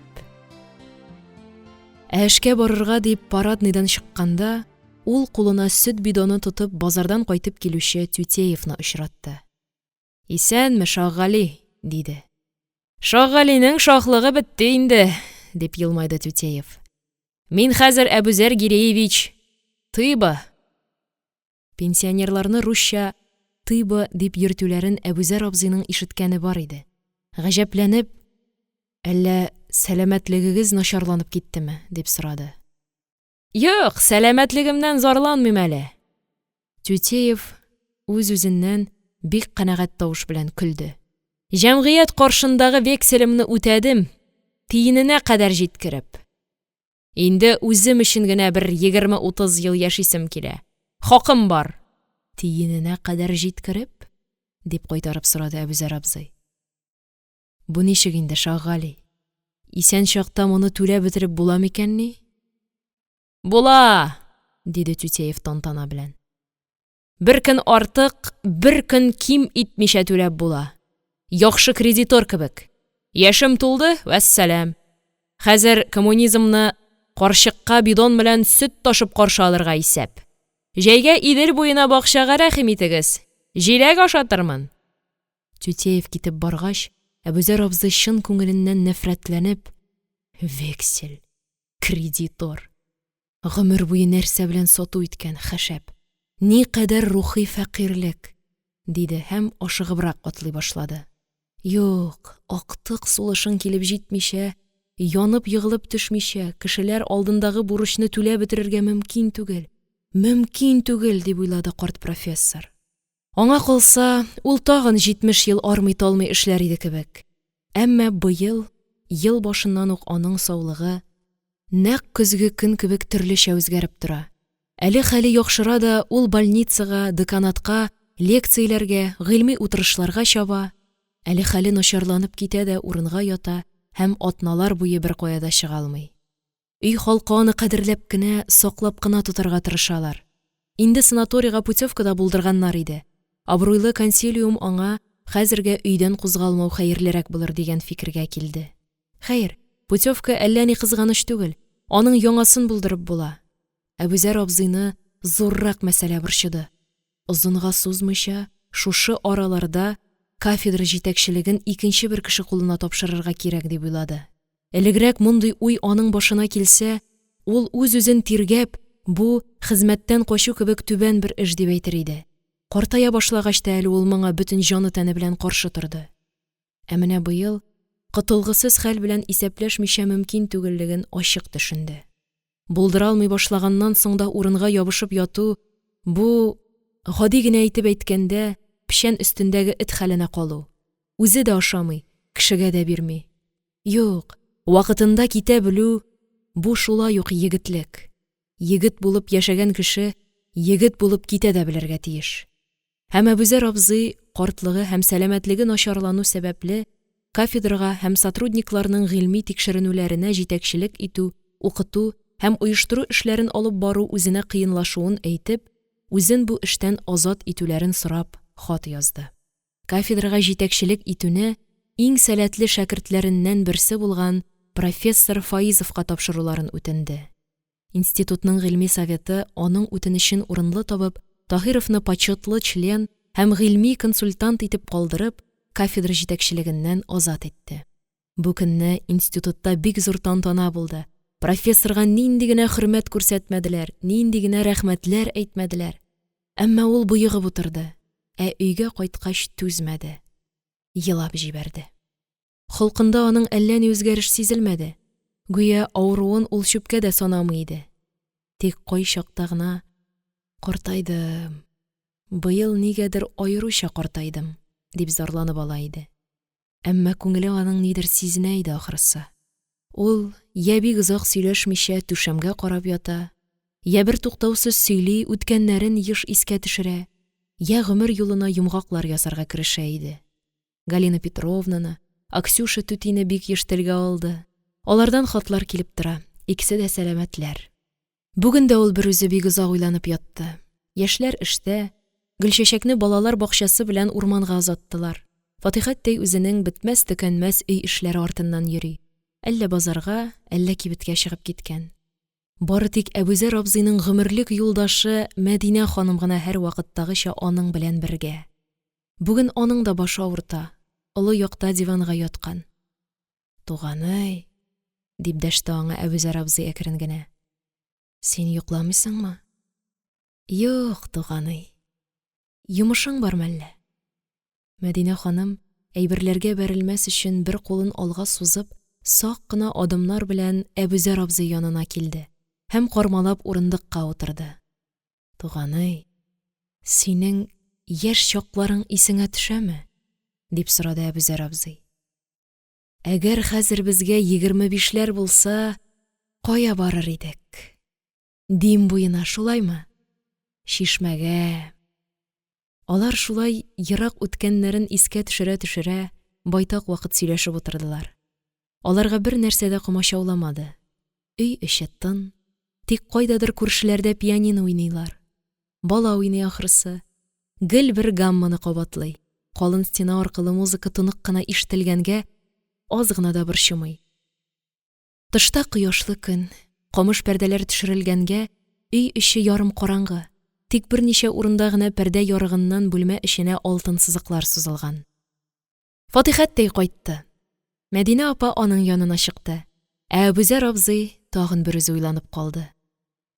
Ә эшкә барырга дип парадныйдан чыкканда, ул кулына сөт бидоны тотып базардан кайтып килүче Тютеевны очратты. – Исәнме, Шаһгали! – диде. – Шаһгалинең шаһлыгы бетте инде, – дип елмайды Тютеев. – Мин хәзер, Әбүзәр Гиреевич, тыйба! Пенсионерларны русча «тыба» дип йөртүләрен Әбүзәр абзыйның ишеткәне бар иде. Гаҗәпләнеп: – Әллә сәламәтлегегез начарланып киттеме? – дип сорады. – Юк, сәламәтлегемнән зарланмыйм әле. Тютеев үз-үзеннән бик канәгать тавыш белән көлде. – Җәмгыять каршындагы векселемне үтәдем, тиененә кадәр җиткереп. Инде үзем өчен генә бер 20-30 ел яшисем килә. Хакым бар! Тиененә кадәр җиткереп? – дип кайтарып сорады Әбүзәр абзый. – Бу ничек инде, Шаһгали? Исән чакта моны түләп бетереп була микәнни? – Була! – диде Тютеев тантана белән. – Бер көн артык, бер көн ким итмичә түләп була. Яхшы кредитор кебек. Яшем тулды – вәссәлам! Хәзер коммунизмны карчыкка бидон белән сөт ташып каршы алырга исәп. Җәйгә Идел буена бакчага рәхим итегез, җиләк ашатырмын! Тютеев китеп баргач, Әбүзәр абзый, чын күңеленнән нәфрәтләнеп: «Вексель… кредитор!.. Гомер буе нәрсә белән сату иткән, хәшәп, никадәр рухи фәкыйрьлек!» – диде һәм ашыгыбрак атлый башлады. Юк, актык сулышың килеп җитмичә, янып егылып төшмичә, кешеләр алдындагы бурычны түләп бетерергә мөмкин түгел, мөмкин түгел, дип уйлады карт профессор. Аңа калса, ул тагын 70 ел армый-талмый эшләр иде кебек. Әмма быел ел башыннан ук аның саулыгы нәкъ көзге көн кебек төрлечә үзгәреп тора. Әле хәле яхшыра да, ул больницага, деканатка, лекцияләргә, гыйльми утырышларга чаба, әле хәле начарланып китә дә урынга ята һәм атналар буе беркая да чыга алмый. Өй халкы аны кадерләп кенә, саклап кына тотарга тырышалар. Инде санаторийга путевка да булдырганнар иде. Абруйлы консилиум аңа хәзергә өйдән кузгалмау хәерлерәк булыр дигән фикергә килде. Хәер, путевка әллә ни кызганыч түгел, аның яңасын булдырып була. Әбүзәр абзыйны зуррак мәсьәлә борчыды. Озынга сузмыйча, шушы араларда кафедра җитәкчелеген икенче бер кеше кулына тапшырырга кирәк дип уйлады. Элегрәк мондый уй аның башына килсә, ул үз-үзен тиргәп, бу хезмәттән качу кебек түбән бер эш дип әйтер иде. Картая башлагач та әле ул моңа бөтен җаны-тәне белән каршы торды. Ә менә быел котылгысыз хәл белән исәпләшмичә мөмкин түгеллеген ачык төшенде. Булдыра алмый башлаганнан соң да урынга ябышып яту – бу, гади генә итеп әйткәндә, печән өстендәге эт хәленә калу. Үзе дә ашамый, кешегә дә бирми. Юк, вакытында китә белү – бу шулай ук егетлек. Егет булып яшәгән кеше егет булып китә дә белергә тиеш. Һәм Әбүзәр абзый, картлыгы һәм сәламәтлеге начарлану сәбәпле, кафедрага һәм сотрудникларның гыйльми тикшеренүләренә җитәкчелек итү, укыту һәм оештыру эшләрен алып бару үзенә кыенлашуын әйтеп, үзен бу эштән азат итүләрен сорап хат язды. Кафедрага җитәкчелек итүне иң сәләтле шәкертләреннән берсе булган профессор Фаизовка тапшыруларын үтенде. Институтның гыйльми советы аның үтенечен урынлы табып, Таһировны почетлы член һәм гыйльми консультант итеп калдырып, кафедра җитәкчелегеннән азат итте. Бу көнне институтта бик зур тантана булды. Профессорга нинди генә хөрмәт күрсәтмәделәр, нинди генә рәхмәтләр әйтмәделәр. Әмма ул боегып утырды, ә өйгә кайткач түзмәде, елап җибәрде. Холкында аның әллә ни үзгәреш сизелмәде. Гүя авыруын ул чүпкә дә санамый иде. Тик кайчакта гына «Картайдым, быел нигәдер аеруча картайдым», дип зарланып ала иде. Әмма күңеле аның нидер сизенә иде ахрысы. Ул йә бик озак сөйләшмичә түшәмгә карап ята, йә бертуктаусыз сөйли, үткәннәрен еш искә төшерә, йә гомер юлына йомгаклар ясарга керешә иде. Галина Петровнаны, Аксюша түтине бик еш телгә алды. Алардан хатлар килеп тора, икесе дә сәламәтләр. Бүген дә ул берүзе бик озак уйланып ятты. Яшьләр эштә, Гөлчәчәкне балалар бакчасы белән урманга озаттылар. Фатихәттәй үзенең бетмәс-төкәнмәс өй эшләре артыннан йөри. Әллә базарга, әллә кибеткә чыгып киткән. Бары тик Әбүзәр абзыйның гомерлек юлдашы Мәдинә ханым гына һәрвакыттагыча аның белән бергә. Бүген аның да башы авырта, олы якта диванга яткан. Туганый, дип дәште аңа Әбүзәр абзый әкрен генә. Син йокламыйсыңмы? Юк, туганый. Йомышың бармы әллә? Мәдинә ханым, әйберләргә бәрелмәс өчен бер кулын алга сузып, сак кына адымнар белән Әбүзәр абзый янына килде һәм кармалап урындыкка утырды. Туганый, синең яшь чакларың исеңә төшәме? дип сорады Әбүзәр абзый. Әгәр хәзер безгә 25ләр булса, кая барыр идек? Дим буена, шулаймы? Чишмәгә. Алар шулай ерак үткәннәрен искә төшерә-төшерә байтак вакыт сөйләшеп утырдылар. Аларга бернәрсә дә комачауламады. Өй эче тын, тик кайдадыр күршеләрдә пианино уйныйлар. Бала уйный ахрысы. Гел бер гамманы кабатлый. Калын стена аркылы музыка тонык кына ишетелгәнгә аз гына да борчымый. Тышта кояшлы көн, камыш пәрдәләр төшерелгәнгә, өй эче ярым караңгы, тик берничә урында гына пәрдә ярыгыннан бүлмә эченә алтын сызыклар сузылган. Фатихәттәй кайтты. Мәдинә апа аның янына чыкты. Ә Әбүзәр абзый тагын берүзе уйланып калды.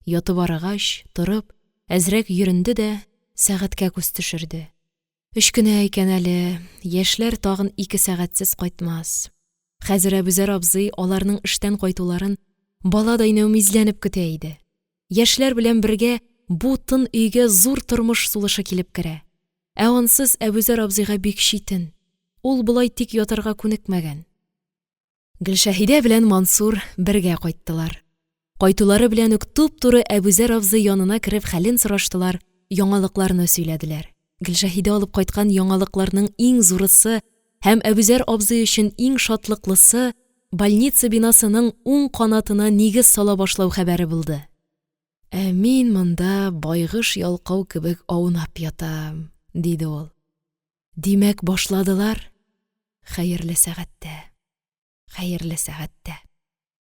Ятып арыгач, торып, әзрәк йөренде дә сәгатькә күз төшерде. Өч кенә икән әле, яшьләр тагын 2 сәгатьсез кайтмас. Хәзер Әбүзәр абзый аларның эштән кайтуларын баладай нәүмизләнеп көтә иде. Яшьләр белән бергә бу тын өйгә зур тормыш сулышы килеп керә. Ә ансыз Әбүзәр абзыйга бик читен. Ул болай тик ятарга күнекмәгән. Гөлшәһидә белән Мансур бергә кайттылар. Кайтулары белән үк туп-туры Әбүзәр абзый янына кереп хәлен сораштылар, яңалыкларны сөйләделәр. Гөлшәһидә алып кайткан яңалыкларның иң зурысы һәм Әбүзәр абзый өчен иң шатлыклысы больница бинасының уң канатына нигез сала башлау хәбәре булды. Ә мин монда байгыш ялкау кебек аунап ятам, диде ул. Димәк, башладылар. Хәерле сәгатьтә. Хәерле сәгатьтә.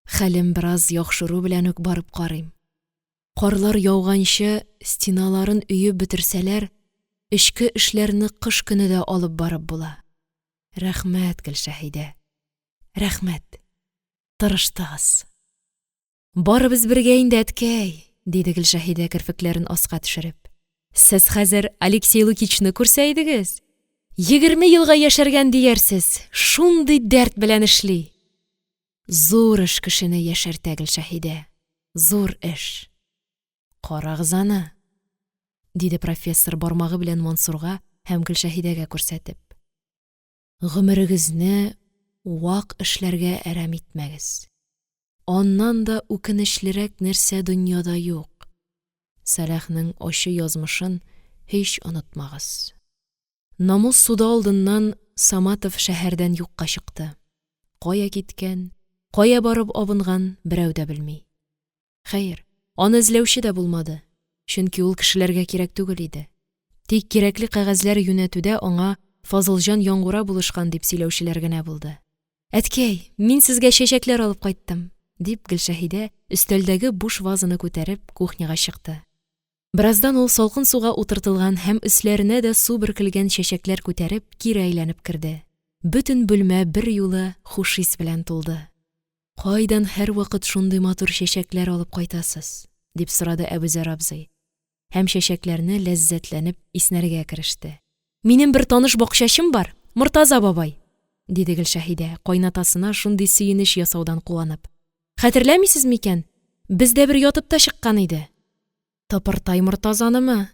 Хәлем бераз яхшыру белән үк барып карыйм. Карлар яуганчы стеналарын өеп бетерсәләр, эчке эшләрне кыш көне дә алып барып була. Рәхмәт, Гөлшәһидә. Рәхмәт. Тырыштыгыз. Барыбыз бергә инде, әткәй, диде Гөлшәһидә, керфекләрен аска төшереп. Сез хәзер Алексей Лукичны күрсә идегез. 20 елга яшәргән диярсез, шундый дәрт белән эшли. Зур эш кешене яшәртә, Гөлшәһидә, зур эш. Карагыз аны, диде профессор, бармагы белән Мансурга һәм Гөлшәһидәгә күрсәтеп. Гомерегезне вак эшләргә әрәм итмәгез. Аннан да үкенечлерәк нәрсә дөньяда юк. Сәләхнең ачы язмышын һич онытмагыз. Намус суды алдыннан Саматов шәһәрдән юкка чыкты. Кая киткән, кая барып абынган, берәү дә белми. Хәер, аны эзләүче дә булмады, чөнки ул кешеләргә кирәк түгел иде. Тик кирәкле кәгазьләр юнәтүдә аңа Фазылҗан Яңгура булышкан дип сөйләүчеләр генә булды. Әткәй, мин сезгә чәчәкләр алып кайттым, дип Гөлшәһидә өстәлдәге буш вазаны күтәреп кухняга чыкты. Бераздан ул салкын суга утыртылган һәм өсләренә дә су бөркелгән чәчәкләр күтәреп кире әйләнеп керде. Бөтен бүлмә берьюлы хуш ис белән тулды. Кайдан һәрвакыт шундый матур чәчәкләр алып кайтасыз? дип сорады Әбүзәр абзый һәм чәчәкләрне ләззәтләнеп иснәргә кереште. Минем бер таныш бакчачым бар, Мортаза бабай, диде Гөлшәһидә, кайнатасына шундый сөенеч ясаудан куанып. Хәтерләмисез микән? Бездә бер ятып та чыккан иде. Тыпыртай Мортазанымы?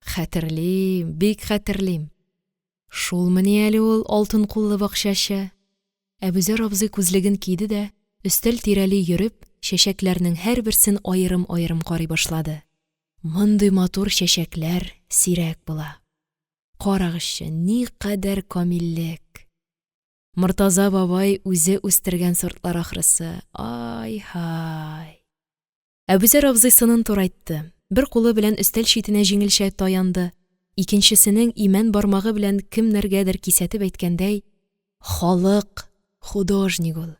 Хәтерлим, бик хәтерлим. Шулмыни әле ул алтын куллы бакчачы? Әбүзәр абзый күзлеген киде дә, өстәл тирәли йөреп, чәчәкләрнең һәрберсен аерым-аерым карый башлады. Мондый матур чәчәкләр сирәк була. Карагызчы, никадәр камиллек! Мортаза бабай үзе үстергән сортлар ахрысы. Ай-һай! Әбүзәр абзый сынын турайтты, бер кулы белән өстәл читенә җиңелчә таянды, икенчесенең имән бармагы белән кемнәргәдер кисәтеп әйткәндәй, Халык художник ул,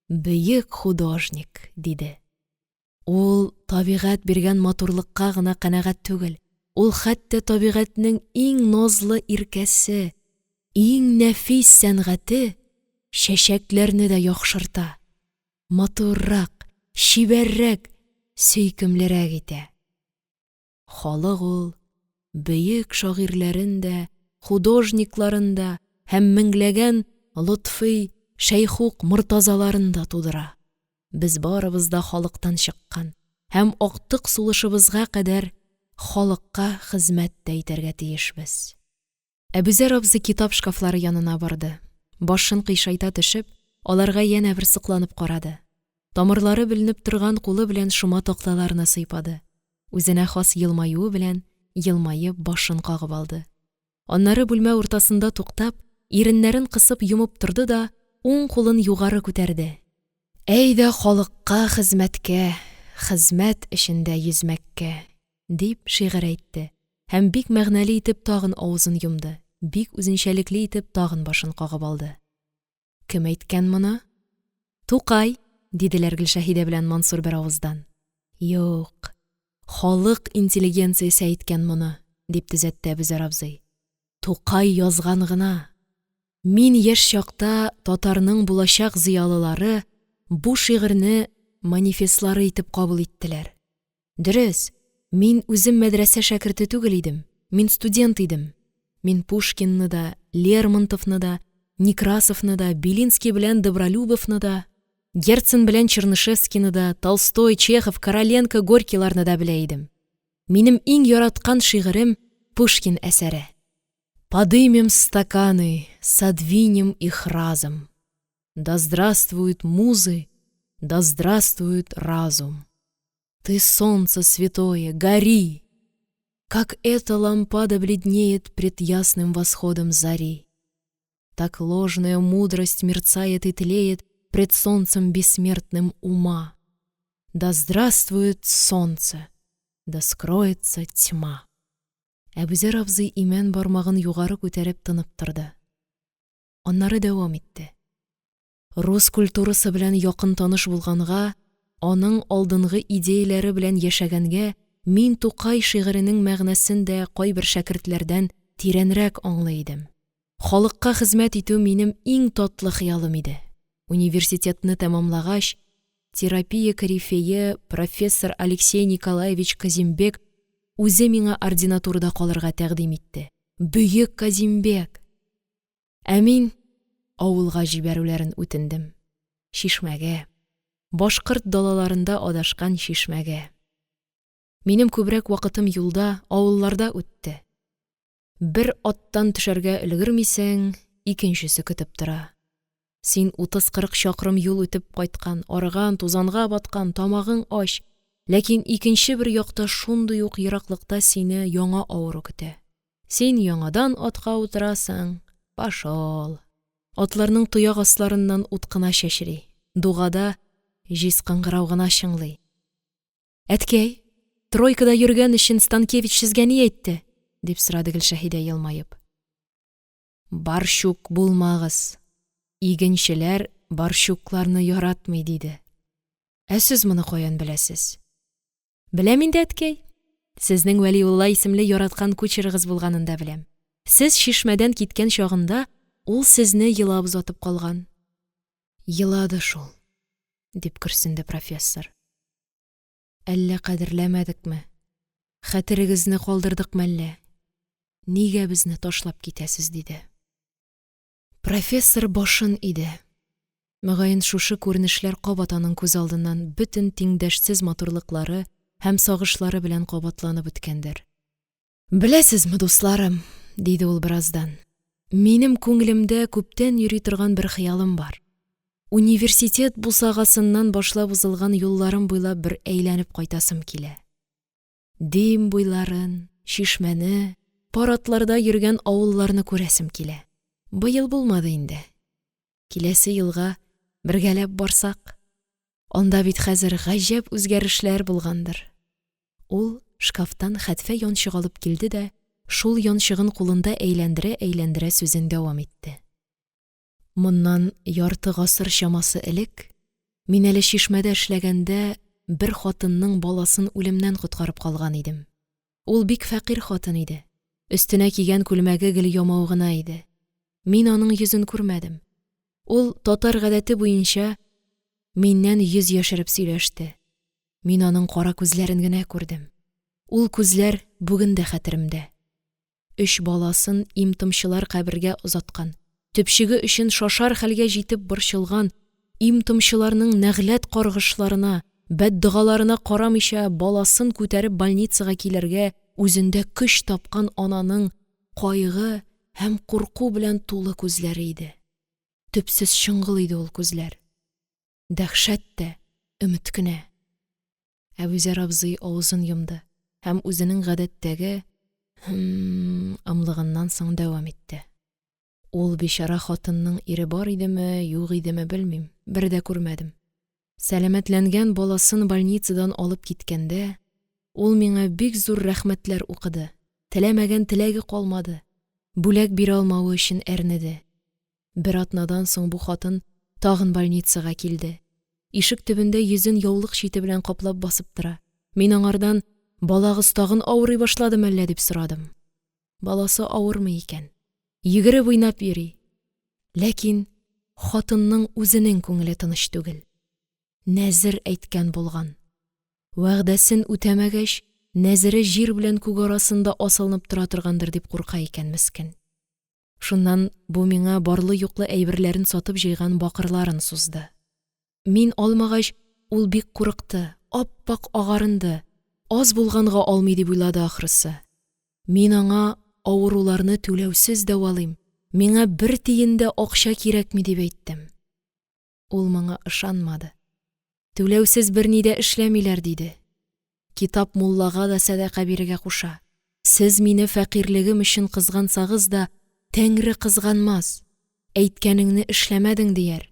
бөек художник, диде. Ул табигать биргән матурлыкка гына канәгать түгел, ул хәтта табигатьнең иң назлы иркәсе, иң нәфис сәнгате, чәчәкләрне дә яхшырта, матуррак, чибәррәк, сөйкемлерәк итә. Халык ул бөек шагыйрьләрен дә, художникларын да һәм меңләгән Лотфый, Шәйхук, Мортазаларын да тудыра. Без барыбыз да халыктан чыккан һәм актык сулышыбызга кадәр халыкка хезмәт тә итәргә тиешбез. Әбүзәр абзый китап шкафлары янына барды. Башын кыйшайта төшеп, аларга янә бер сокланып карады. Тамырлары беленеп торган кулы белән шома такталарны сыйпады. Үзенә хас елмаюы белән елмаеп башын кагып алды. Аннары бүлмә уртасында туктап, иреннәрен кысып йомып торды да уң кулын югары күтәрде. Әйдә халыкка хезмәткә, хезмәт эчендә йөзмәккә, дип шигырь әйтте һәм бик мәгънәле итеп тагын авызын йомды, бик үзенчәлекле итеп тагын башын кагып алды. Кем әйткән моны? Тукай! диделәр Гөлшәһидә белән Мансур беравыздан. Юк, халык интеллигенциясе әйткән моны, дип төзәтте Әбүзәр абзый. Тукай язган гына. Мин яшь чакта татарның булачак зыялылары бу шигырьне манифестлары итеп кабул иттеләр. Дөрес, мин үзем мәдрәсә шәкерте түгел идем, мин студент идем. Мин Пушкинны да, Лермонтовны да, Некрасовны да, Белинский белән Добролюбовны да, Герцен белән Чернышевскийны да, Толстой, Чехов, Короленко, Горькийларны да белә идем. Минем иң яраткан шигырем Пушкин әсәре. Подымем стаканы, содвинем их разом. Да здравствуют музы, да здравствует разум. Ты, солнце святое, гори! Как эта лампада бледнеет пред ясным восходом зари, Так ложная мудрость мерцает и тлеет пред солнцем бессмертным ума. Да здравствует солнце, да скроется тьма! Әбүзәр абзый имән бармагын югары күтәреп тынып торды. Аннары дәвам итте. Рус культурасы белән якын таныш булганга, аның алдынгы идеяләре белән яшәгәнгә, мин Тукай шигыренең мәгънәсен дә кайбер шәкертләрдән тирәнрәк аңлый идем. Халыкка хезмәт итү минем иң татлы хыялым иде. Университетны тәмамлагач, терапия корифее профессор Алексей Николаевич Казимбек үзе миңа ординатурада калырга тәкъдим итте. Бөек Казимбек! Ә мин авылга җибәрүләрен үтендем. Чишмәгә. Башкорт далаларында адашкан чишмәгә. Минем күбрәк вакытым юлда, авылларда үтте. Бер аттан төшәргә өлгермисең, икенчесе көтеп тора. Син утыз-кырык чакрым юл үтеп кайткан, арыган, тузанга баткан, тамагың ач, ләкин икенче бер якта шундый ук ераклыкта сине яңа авыру көтә. Син яңадан атка утырасың, пошел. Атларның тояк асларыннан ут кына чәчри, дугада җиз кыңгырау гына чыңлый. Әткәй, тройкада йөргән өчен Станкевич сезгә ни әйтте? дип сорады Гөлшәһидә елмаеп. Барщук булмагыз, игенчеләр барщукларны яратмый, диде. Ә сез моны каян беләсез? Беләм инде, әткәй. Сезнең Вәлиулла исемле яраткан кучерыгыз булганын да беләм. Сез чишмәдән киткән чагында ул сезне елап озатып калган. Елады шул, дип көрсенде профессор. Әллә кадерләмәдекме? Хәтерегезне калдырдыкмы әллә? Нигә безне ташлап китәсез? диде. Профессор башын иде. Мөгаен, шушы күренешләр кабат аның күз алдыннан бөтен тиңдәшсез матурлыклары һәм сагышлары белән кабатланып үткәндер. Беләсезме, дусларым, диде ул бераздан, минем күңелемдә күптән йөри торган бер хыялым бар. Университет бусагасыннан башлап узылган юлларым буйлап бер әйләнеп кайтасым килә. Дим буйларын, чишмәне, пар атларда йөргән авылларны күрәсем килә. Быел булмады инде. Киләсе елга бергәләп барсак, анда бит хәзер гаҗәп үзгәрешләр булгандыр. Ул шкафтан хәтфә янчык алып килде дә, шул янчыгын кулында әйләндерә-әйләндерә сүзен дәвам итте. Моннан ярты гасыр чамасы элек, мин әле чишмәдә эшләгәндә, бер хатынның баласын үлемнән коткарып калган идем. Ул бик фәкыйрь хатын иде. Өстенә кигән күлмәге гел ямау гына иде. Мин аның йөзен күрмәдем. Ул, татар гадәте буенча, миннән йөз яшереп сөйләште. Мин аның кара күзләрен генә күрдем. Ул күзләр бүген дә хәтеремдә. Өч баласын им-томчылар кабергә озаткан, төпчеге өчен шашар хәлгә җитеп борчылган, им-томчыларның нәгъләт каргышларына, бәддогаларына карамыйча баласын күтәреп больницага килергә үзендә көч тапкан ананың кайгы һәм курку белән тулы күзләре иде. Төпсез чоңгыл иде ул күзләр. Дәһшәт тә, өмет кенә. Әбүзәр абзый авызын йомды һәм үзенең гадәттәге һм ымлыгыннан соң дәвам итте. Ул бичара хатынның ире бар идеме, юк идеме, белмим, бер дә күрмәдем. Сәламәтләнгән баласын больницадан алып киткәндә, ул миңа бик зур рәхмәтләр укыды, теләмәгән теләге калмады, бүләк бирә алмавы өчен әрнеде. Бер атнадан соң бу хатын тагын больницага килде. Ишек төбендә йөзен яулык чите белән каплап басып тора. Мин аңардан: «Балагыз тагын авырый башладымы әллә?» – дип сорадым. Баласы авырмый икән, йөгереп уйнап йөри, ләкин хатынның үзенең күңеле тыныч түгел. Нәзер әйткән булган, вәгъдәсен үтәмәгәч, нәзере җир белән күк арасында асылынып тора торгандыр дип курка икән, мескен. Шуннан бу миңа барлы-юклы әйберләрен сатып җыйган бакырларын сузды. Мин алмагач, ул бик курыкты, ап-ак агарынды, аз булганга алмый дип уйлады, ахрысы. Мин аңа авыруларны түләүсез дәвалыйм, миңа бер тиен дә акча кирәкми дип әйттем. Ул моңа ышанмады. Түләүсез берни дә эшләмиләр, диде. Китап муллага да сәдака бирергә куша. Сез мине фәкыйрьлегем өчен кызгансагыз да, Тәңре кызганмас, әйткәнеңне эшләмәдең, дияр.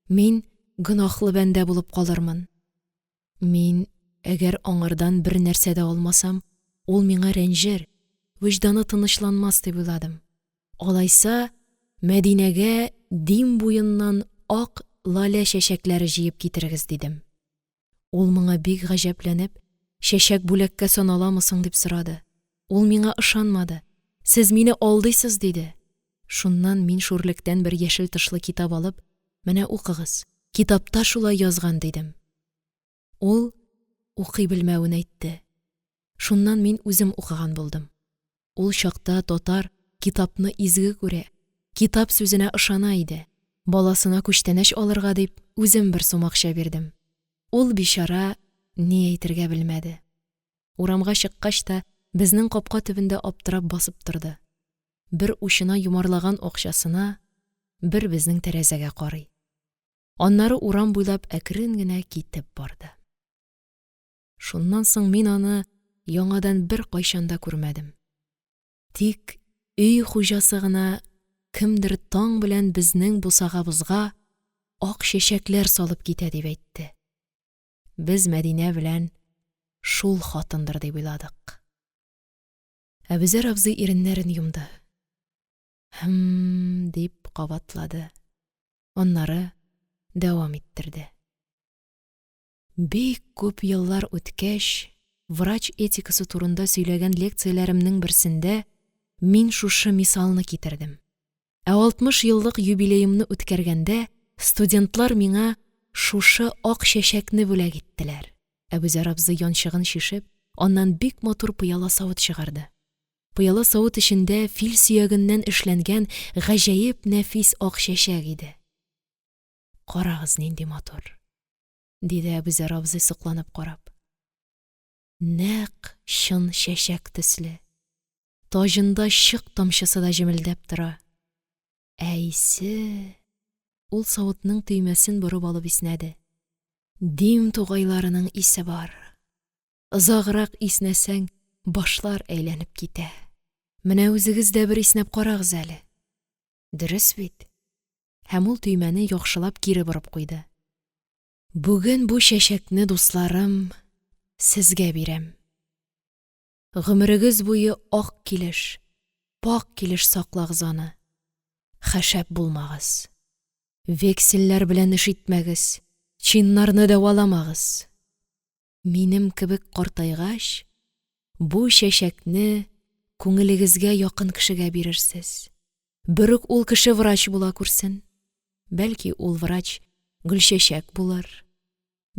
Мин гөнаһлы бәндә булып калырмын. Мин, әгәр аңардан бернәрсә дә алмасам, ул миңа рәнҗер, вөҗданы тынычланмас дип уйладым. Алайса, Мәдинәгә Дим буеннан ак лалә чәчәкләре җыеп китерегез, дидем. Ул моңа бик гаҗәпләнеп, чәчәк бүләккә саналамы соң, дип сорады. Ул миңа ышанмады. Сез мине алдыйсыз, диде. Шуннан мин шүрлектән бер яшел тышлы китап алып, менә укыгыз, китапта шулай язган, дидем. Ул укый белмәвен әйтте. Шуннан мин үзем укыган булдым. Ул чакта татар китапны изге күрә, китап сүзенә ышана иде. Баласына күчтәнәч алырга дип, үзем бер сум акча бирдем. Ул бичара ни әйтергә белмәде. Урамга чыккач та безнең капка төбендә аптырап басып торды. Бер учына йомарлаган акчасына, бер безнең тәрәзәгә карый. Аннары урам буйлап әкрен генә китеп барды. Шуннан соң мин аны яңадан беркайчан да күрмәдем. Тик өй хуҗасы гына кемдер таң белән безнең бусагабызга ак чәчәкләр салып китә дип әйтте. Без Мәдинә белән шул хатындыр дип уйладык. Әбүзәр абзый иреннәрен йомды. Һм, дип кабатлады. Аннары дәвам иттерде. Бик күп еллар үткәч, врач этикасы турында сөйләгән лекцияләремнең берсендә мин шушы мисалны китердем. Ә 60 еллык юбилеемны үткәргәндә студентлар миңа шушы ак чәчәкне бүләк иттеләр. Әбүзәр абзый янчыгын чишеп, аннан бик матур пыяла савыт чыгарды. Пыяла савыт эчендә фил сөягеннән эшләнгән гаҗәеп нәфис ак чәчәк иде. Карагыз, нинди матур! диде Әбүзәр абзый сокланып карап. Нәкъ чын чәчәк төсле. Таҗында чык тамчысы да җемелдәп тора. Ә исе... Ул савытның төймәсен борып алып иснәде. Дим тугайларының исе бар. Озаграк иснәсәң, башлар әйләнеп китә. Менә үзегез дә бер иснәп карагыз әле. Дөрес бит? Һәм ул төймәне яхшылап кире борып куйды. Бүген бу чәчәкне, дусларым, сезгә бирәм. Гомерегез буе ак килеш, пакь килеш саклагыз аны. Хәшәп булмагыз. Вексельләр белән эш итмәгез, чиннарны дәваламагыз. Минем кебек картайгач, бу чәчәкне күңелегезгә якын кешегә бирерсез. Берүк ул кеше врач була күрсен. Бәлки, ул врач Гөлчәчәк булыр,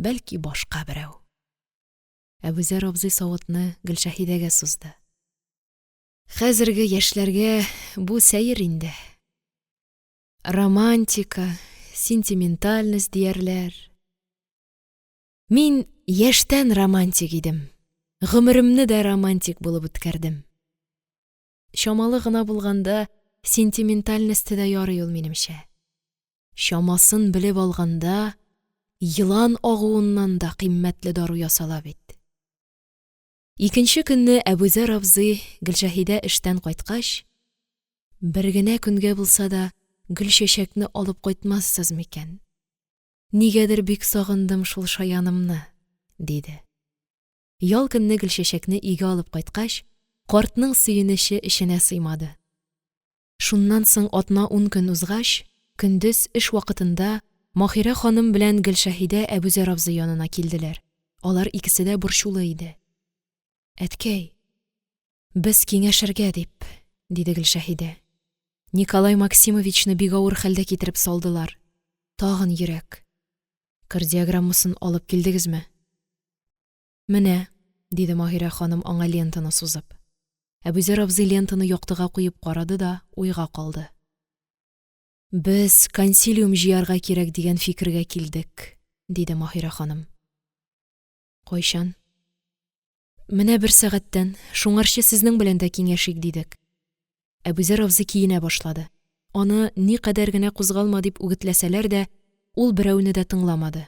бәлки, башка берәү. Әбүзәр абзый савытны Гөлшәһидәгә сузды. Хәзерге яшьләргә бу сәер инде. Романтика, сентиментальность диярләр. Мин яшьтән романтик идем. Гомеремне дә романтик булып үткәрдем. Чамалы гына булганда сентиментальность та ярый ул, минемчә. Чамасын белеп алганда, елан агуыннан да кыйммәтле дару ясала бит. Икенче көнне Әбүзәр абзый Гөлшәһидә эштән кайткач, бер генә көнгә булса да Гөлчәчәкне алып кайтмассыз микән? Нигәдер бик сагындым шул шаянымны, диде. Ял көнне Гөлчәчәкне өйгә алып кайткач, картның сөенече эченә сыймады. Шуннан соң атна-ун көн узгач, көндез эш вакытында Маһирә ханым белән Гөлшәһидә Әбүзәр абзый янына килделәр. Алар икесе дә борчулы иде. – Әткәй, без киңәшергә дип, – диде Гөлшәһидә. – Николай Максимовичны бик авыр хәлдә китереп салдылар. Тагын йөрәк. Кардиограммасын алып килдегезме? – Менә, – диде Маһирә ханым, аңа лентаны сузып. Әбүзәр абзый лентаны яктыга куеп карады да уйга калды. – Без консилиум җыярга кирәк дигән фикергә килдек, – диде Маһирә ханым. – Кайчан? – Менә бер сәгатьтән, шуңарчы сезнең белән дә киңәшик, дидек. Әбүзәр абзый киенә башлады. Аны никадәр генә кузгалма дип үгетләсәләр дә, ул берәүне дә тыңламады.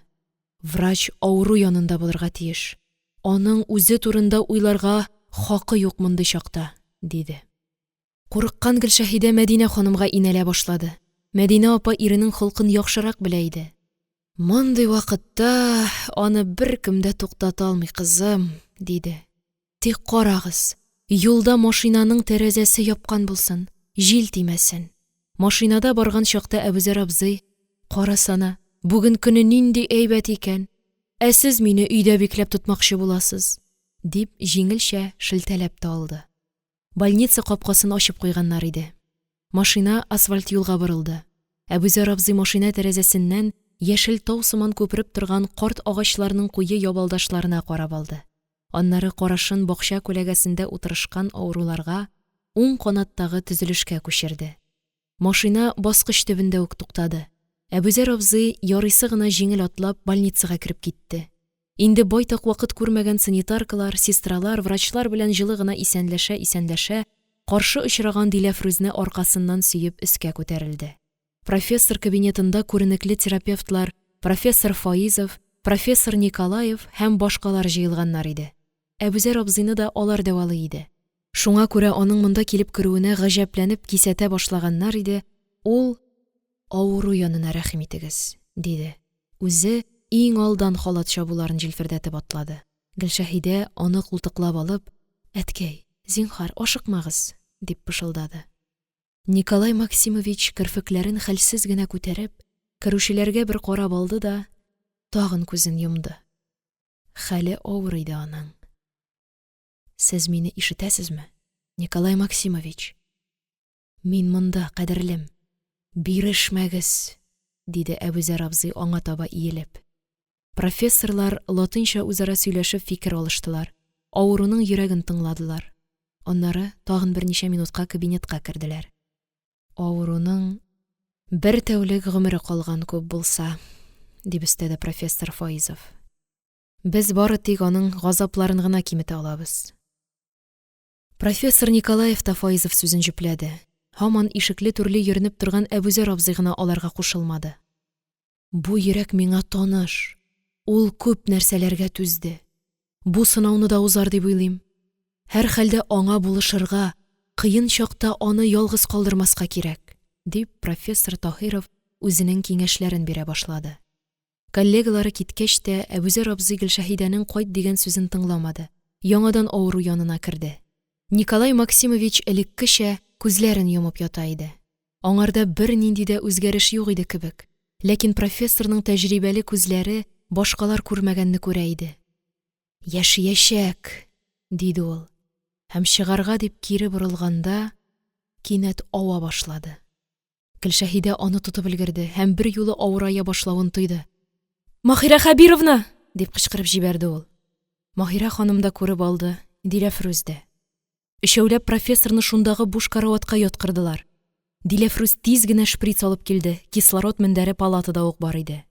Врач авыру янында булырга тиеш. Аның үзе турында уйларга хакы юк мондый чакта, диде. Курыккан Гөлшәһидә Мәдинә ханымга инәлә башлады. Мәдинә апа иренең холкын яхшырак белә иде. Мондый вакытта аны беркем дә туктата алмый, кызым, диде. Тик карагыз, юлда машинаның тәрәзәсе япкан булсын, җил тимәсен. Машинада барган чакта Әбүзәр абзый: «Карасана, бүген көне нинди әйбәт икән, ә сез мине өйдә бикләп тотмакчы буласыз», – дип, җиңелчә шелтәләп тә алды. Больница капкасын ачып куйганнар иде. Машина асфальт юлга борылды. Әбүзәр абзый машина тәрәзәсеннән яшел тау сыман күпереп торган карт агачларның куе ябалдашларына карап алды. Аннары карашын бакча күләгәсендә утырышкан авыруларга, уң канаттагы төзелешкә күчерде. Машина баскыч төбендә үк туктады. Әбүзәр абзый ярыйсы гына җиңел атлап больницага кереп китте. Инде байтак вакыт күрмәгән санитаркалар, сестралар, врачлар белән җылы гына исәнләшә-исәнләшә, каршы очраган Диләфрүзне аркасыннан сөеп өскә күтәрелде. Профессор кабинетында күренекле терапевтлар профессор Фаизов, профессор Николаев һәм башкалар җыелганнар иде. Әбүзәр абзыйны да алар дәвалый иде. Шуңа күрә аның монда килеп керүенә гаҗәпләнеп кисәтә башлаганнар иде, ул: «Авыру янына рәхим итегез», – диде. Үзе иң алдан халат чабуларын җилфердәтеп атлады. Гөлшәһидә, аны култыклап алып: – Әткәй, зинһар, ашыкмагыз, – дип пышылдады. Николай Максимович, керфекләрен хәлсез генә күтәреп, керүчеләргә бер карап алды да тагын күзен йомды. Хәле авыр иде аның. Сез мине ишетәсезме, Николай Максимович? Мин монда, кадерлем. Бирешмәгез, диде Әбүзәр абзый, аңа таба иелеп. Профессорлар латинча үзара сөйләшеп фикер алыштылар, авыруның йөрәген тыңладылар. Аннары тагын берничә минутка кабинетка керделәр. Авыруның бер тәүлек гомере калган күп булса, дип өстәде профессор Фаизов. Без бары тик аның газапларын гына киметә алабыз. Профессор Николаев та Фаизов сүзен җөпләде. Һаман ишекле-түрле йөренеп торган Әбүзәр абзый гына аларга кушылмады. Бу йөрәк миңа таныш. Ул күп нәрсәләргә түзде. Бу сынауны да узар дип уйлыйм. Һәрхәлдә аңа булышырга, кыен чакта аны ялгыз калдырмаска кирәк, дип, профессор Таһиров үзенең киңәшләрен бирә башлады. Коллегалары киткәч тә, Әбүзәр абзый Гөлшәһидәнең кайт дигән сүзен тыңламады. Яңадан авыру янына керде. Николай Максимович элеккечә күзләрен йомып ята иде. Аңарда бернинди дә үзгәреш юк иде кебек. Ләкин профессорның тәҗрибәле күзләре башкалар күрмәгәнне күрә иде. Яшиячәк, диде ул. Һәм чыгарга дип кире борылганда, кинәт ава башлады. Гөлшәһидә аны тотып өлгерде һәм берьюлы авырая башлавын тойды. «Маһирә Хәбировна!» – дип кычкырып җибәрде ул. Маһирә ханым да күреп алды, Диләфрүз дә. Өчәүләп профессорны шундагы буш караватка яткырдылар. Диләфрүз тиз генә шприц алып килде, кислород мендәре палатада ук бар иде.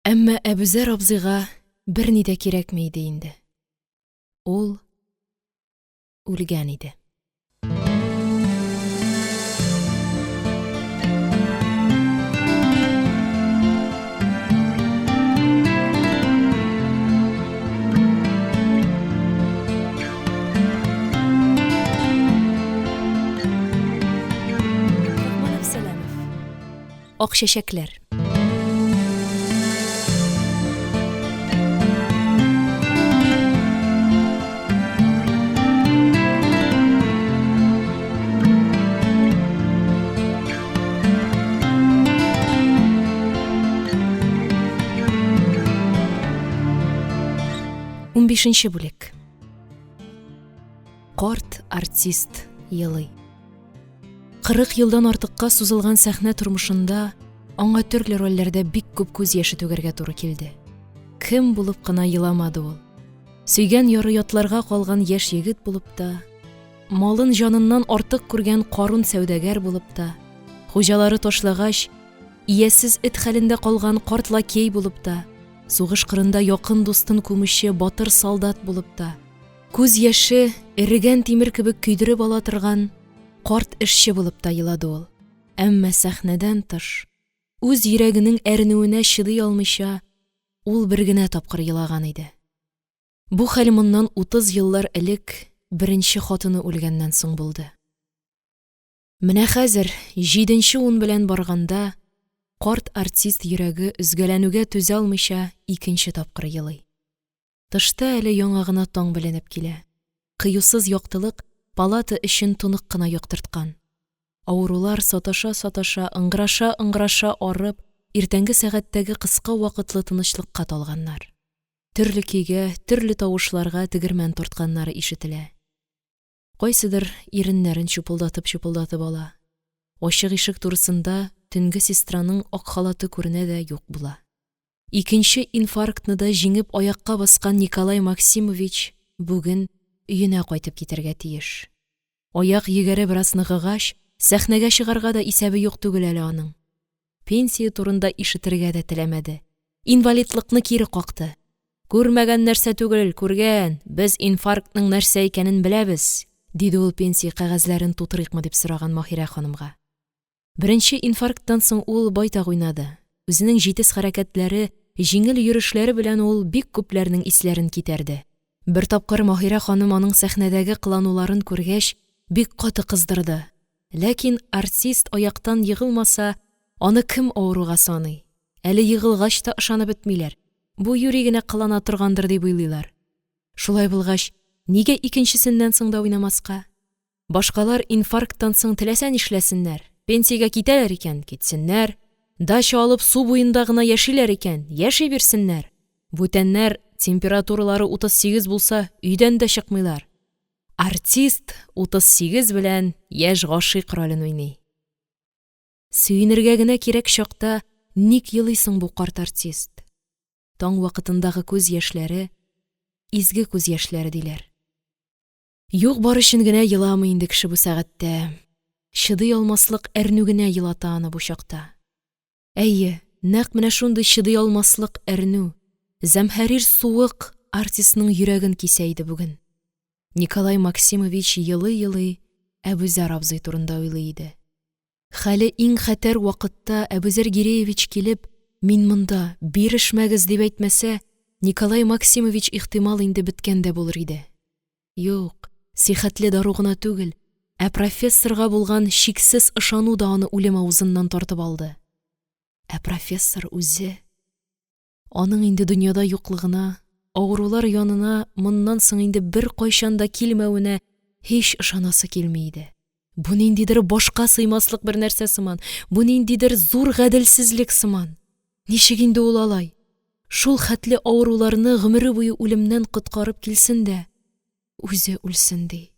Әмма Әбүзәр абзыйга берни дә кирәкми иде инде. Ул үлгән иде. Ак чәчәкләр. Бишенче бүлек. Карт артист елый. 40 елдан артыкка сузылган сәхнә тормышында аңа төрле рольләрдә бик күп күз яше түгәргә туры килде. Кем булып кына еламады ул. Сөйгән яры ятларга калган яшь егет булып та, малын җаныннан артык күргән карун сәүдәгәр булып та, хуҗалары ташлагач, иясез эт хәлендә калган карт лакей булып та, сугыш кырында якын дустын күмүче батыр солдат булып та, күз яше эрегән тимер кебек көйдереп ала торган карт эшче булып та елады ул. Әмма сәхнәдән тыш, үз йөрәгенең әрнүенә чыдый алмыйча, ул бер генә тапкыр елаган иде. Бу хәл моннан 30 еллар элек беренче хатыны үлгәннән соң булды. Менә хәзер, 6:10 белән барганда, карт артист йөрәге өзгәләнүгә түзә алмыйча икенче тапкыр елый. Тышта әле яңа гына таң беленеп килә. Кыюсыз яктылык палата эчен тонык кына яктырткан. Авырулар саташа-саташа, ыңгыраша-ыңгыраша арып, иртәнге сәгатьтәге кыска вакытлы тынычлыкка талганнар. Төрле көйгә, төрле тавышларга тегермән тартканнары ишетелә. Кайсыдыр иреннәрен чупылдатып-чупылдатып ала. Ачык ишек турысында төнге сестраның ак халаты күренә дә юк була. Икенче инфарктны да җиңеп аякка баскан Николай Максимович бүген өенә кайтып китәргә тиеш. Аяк егәре бераз ныгыгач, сәхнәгә чыгарга да исәбе юк түгел әле аның. Пенсия турында ишетергә дә теләмәде. Инвалидлыкны кире какты. Күрмәгән нәрсә түгел, күргән, без инфарктның нәрсә икәнен беләбез, диде ул пенсия кәгазьләрен тутырыйкмы дип сораган Маһирә ханымга. Беренче инфаркттан соң ул байтак уйнады. Үзенең җитез хәрәкәтләре, җиңел йөрешләре белән ул бик күпләрнең исләрен китәрде. Бер тапкыр Маһирә ханым аның сәхнәдәге кылануларын күргәч, бик каты кыздырды. Ләкин артист аяктан егылмаса, аны кем авыруга саный? Әле егылгач та ышанып бетмиләр. Бу юри генә кылана торгандыр дип уйлыйлар. Шулай булгач, нигә икенчесеннән соң да уйнамаска? Башкалар инфаркттан соң теләсә нишләсеннәр, пенсиягә китәләр икән – китсеннәр, дача алып су буенда гына яшиләр икән – яши бирсеннәр. Бүтәннәр, температуралары 38 булса, өйдән дә чыкмыйлар. Артист 38 белән яшь гашыйк ролен уйный. Сөенергә генә кирәк чакта ник елый соң бу карт артист? Таң вакытындагы күз яшьләре, изге күз яшьләре диләр. Юк бар өчен генә еламый инде кеше бу сәгатьтә. Чыдый алмаслык әрнү генә елата аны бу чакта. Әйе, нәкъ менә шундый чыдый алмаслык әрнү, зәмһәрир суык артистның йөрәген кисә иде бүген. Николай Максимович елый-елый Әбүзәр абзый турында уйлый иде. Хәле иң хәтәр вакытта Әбүзәр Гиреевич килеп, мин монда, бирешмәгез, дип әйтмәсә, Николай Максимович, ихтимал, инде беткән дә булыр иде. Юк, сихәтле дару гына түгел, ә профессорга булган чиксез ышану да аны үлем авызыннан тартып алды. Ә профессор үзе... Аның инде дөньяда юклыгына, авырулар янына моннан соң инде беркайчан да килмәвенә һич ышанасы килми иде. Бу ниндидер башка сыймаслык бер нәрсә сыман, бу ниндидер зур гаделсезлек сыман. Ничек инде ул алай? Шул хәтле авыруларны гомере буе үлемнән коткарып килсен дә, үзе үлсен ди.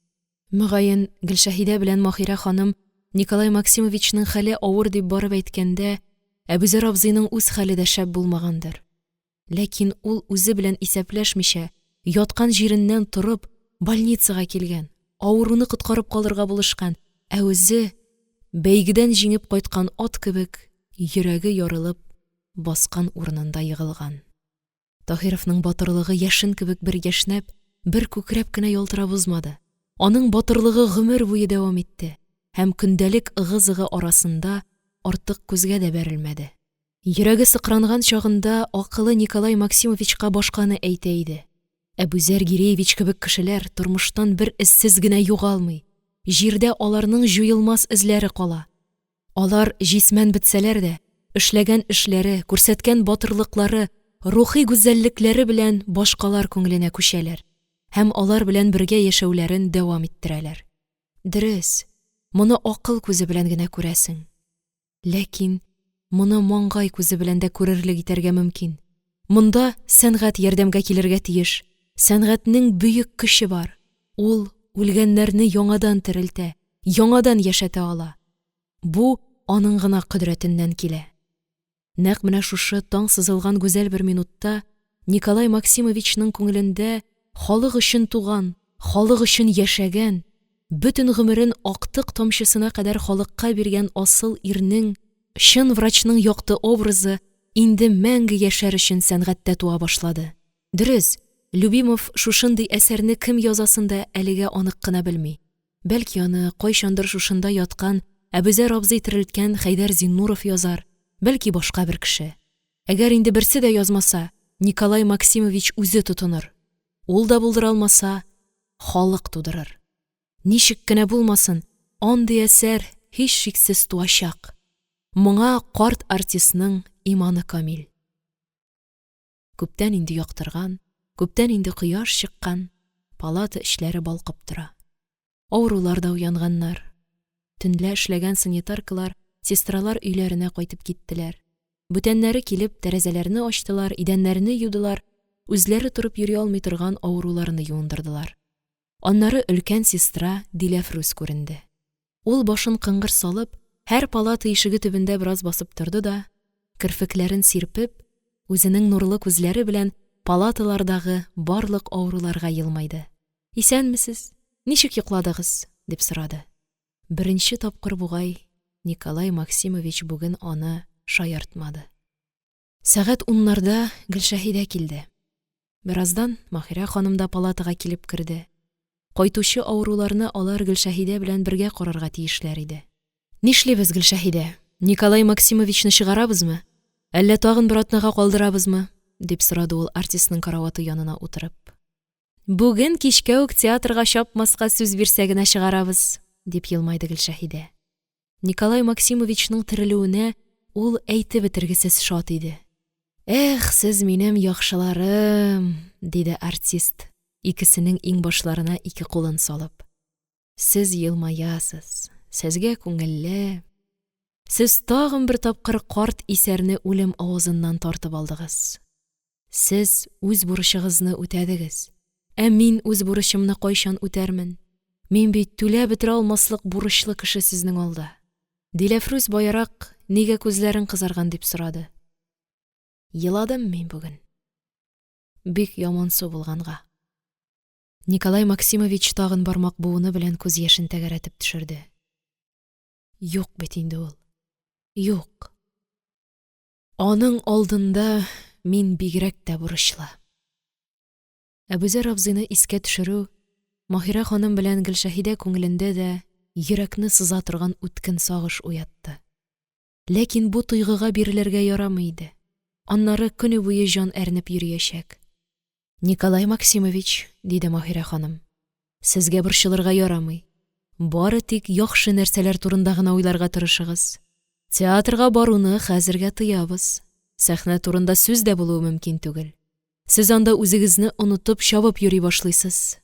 Мөгаен, Гөлшәһидә белән Маһирә ханым Николай Максимовичның хәле авыр дип барып әйткәндә, Әбүзәр абзыйның үз хәле дә шәп булмагандыр. Ләкин ул үзе белән исәпләшмичә, яткан җиреннән торып, больницага килгән, авыруны коткарып калырга булышкан, ә үзе, бәйгедән җиңеп кайткан ат кебек, йөрәге ярылып, баскан урынында егылган. Таһировның батырлыгы яшен кебек бер яшьнәп, бер күкрәп кенә ялтырап узмады. Аның батырлыгы гомер буе дәвам итте һәм көндәлек ыгы-зыгы арасында артык күзгә дә бәрелмәде. Йөрәге сыкранган чагында акылы Николай Максимовичка башканы әйтә иде. Әбүзәр Гиреевич кебек кешеләр тормыштан бер эзсез генә югалмый, җирдә аларның җуелмас эзләре кала. Алар җисмән бетсәләр дә, эшләгән эшләре, күрсәткән батырлыклары, рухи гүзәллекләре белән башкалар күңеленә күчәләр һәм алар белән бергә яшәүләрен дәвам иттерәләр. Дөрес, моны акыл күзе белән генә күрәсең. Ләкин моны маңгай күзе белән дә күрерлек итәргә мөмкин. Монда сәнгать ярдәмгә килергә тиеш. Сәнгатьнең бөек көче бар, ул үлгәннәрне яңадан терелтә, яңадан яшәтә ала. Бу аның гына кодрәтеннән килә. Нәкъ менә шушы таң сызылган гүзәл бер минутта Николай Максимовичның күңелендә халык өчен туган, халык өчен яшәгән, бөтен гомерен актык тамчысына кадәр халыкка биргән асыл ирнең, чын врачның якты образы инде мәңге яшәр өчен сәнгатьтә туа башлады. Дөрес, Любимов шушындый әсәрне кем язасын да әлегә анык кына белми. Бәлки, аны кайчандыр шушында яткан Әбүзәр абзый терелткән Хәйдәр Зиннуров язар, бәлки, башка бер кеше. Әгәр инде берсе дә язмаса, Николай Максимович үзе тотыныр. Ул да булдыра алмаса, халык тудырыр. Ничек кенә булмасын, андый әсәр һичшиксез туачак. Моңа карт артистның иманы камил. Күптән инде яктырган, күптән инде кояш чыккан, палата эчләре балкып тора. Авырулар да уянганнар. Төнлә эшләгән санитаркалар, сестралар өйләренә кайтып киттеләр. Бүтәннәре килеп, тәрәзәләрне ачтылар, идәннәрне юдылар, үзләре торып йөри алмый торган авыруларны юындырдылар. Аннары өлкән сестра Диләфрүз күренде. Ул башын кыңгыр салып, һәр палата ишеге төбендә бераз басып торды да, керфекләрен сирпеп, үзенең нурлы күзләре белән палаталардагы барлык авыруларга елмайды. Исәнмесез, ничек йокладыгыз? дип сорады. Беренче тапкыр бугай Николай Максимович бүген аны шаяртмады. Сәгать уннарда Гөлшәһидә килде. Бераздан Маһирә ханым да палатага килеп керде. Кайтучы авыруларны алар Гөлшәһидә белән бергә карарга тиешләр иде. Нишлибез, Гөлшәһидә, Николай Максимовичны чыгарабызмы, әллә тагын бер атнага калдырабызмы? дип сорады ул, артистның караваты янына утырып. Бүген кичкә үк театрга чапмаска сүз бирсә генә чыгарабыз, дип елмайды Гөлшәһидә. Николай Максимовичның терелүенә ул әйтеп бетергесез шат иде. Эх, сез минем яхшыларым, диде артист, икесенең иңбашларына ике кулын салып. Сез елмаясыз, сезгә күңелле. Сез тагын бер тапкыр карт исәрне үлем авызыннан тартып алдыгыз. Сез үз бурычыгызны үтәдегез. Ә мин үз бурычымны кайчан үтәрмен? Мин бит түләп бетерә алмаслык бурычлы кеше сезнең алда. Диләфрүз баярак, нигә күзләрең кызарган, дип сорады. Еладым мин бүген. Бик ямансу булганга. Николай Максимович тагын бармак буыны белән күз яшен тәгәрәтеп төшерде. Юк бит инде ул. Юк. Аның алдында мин бигрәк тә бурычлы. Әбүзәр абзыйны искә төшерү Маһирә ханым белән Гөлшәһидә күңелендә дә йөрәкне сыза торган үткен сагыш уятты. Ләкин бу тойгыга бирелергә ярамый иде. Аннары көне буе җан әрнеп йөриячәк. Николай Максимович, диде Маһирә ханым, сезгә борчылырга ярамый. Бары тик яхшы нәрсәләр турында гына уйларга тырышыгыз. Театрга баруны хәзергә тыябыз. Сәхнә турында сүз дә булуы мөмкин түгел. Сез анда үзегезне онытып чабып йөри башлыйсыз.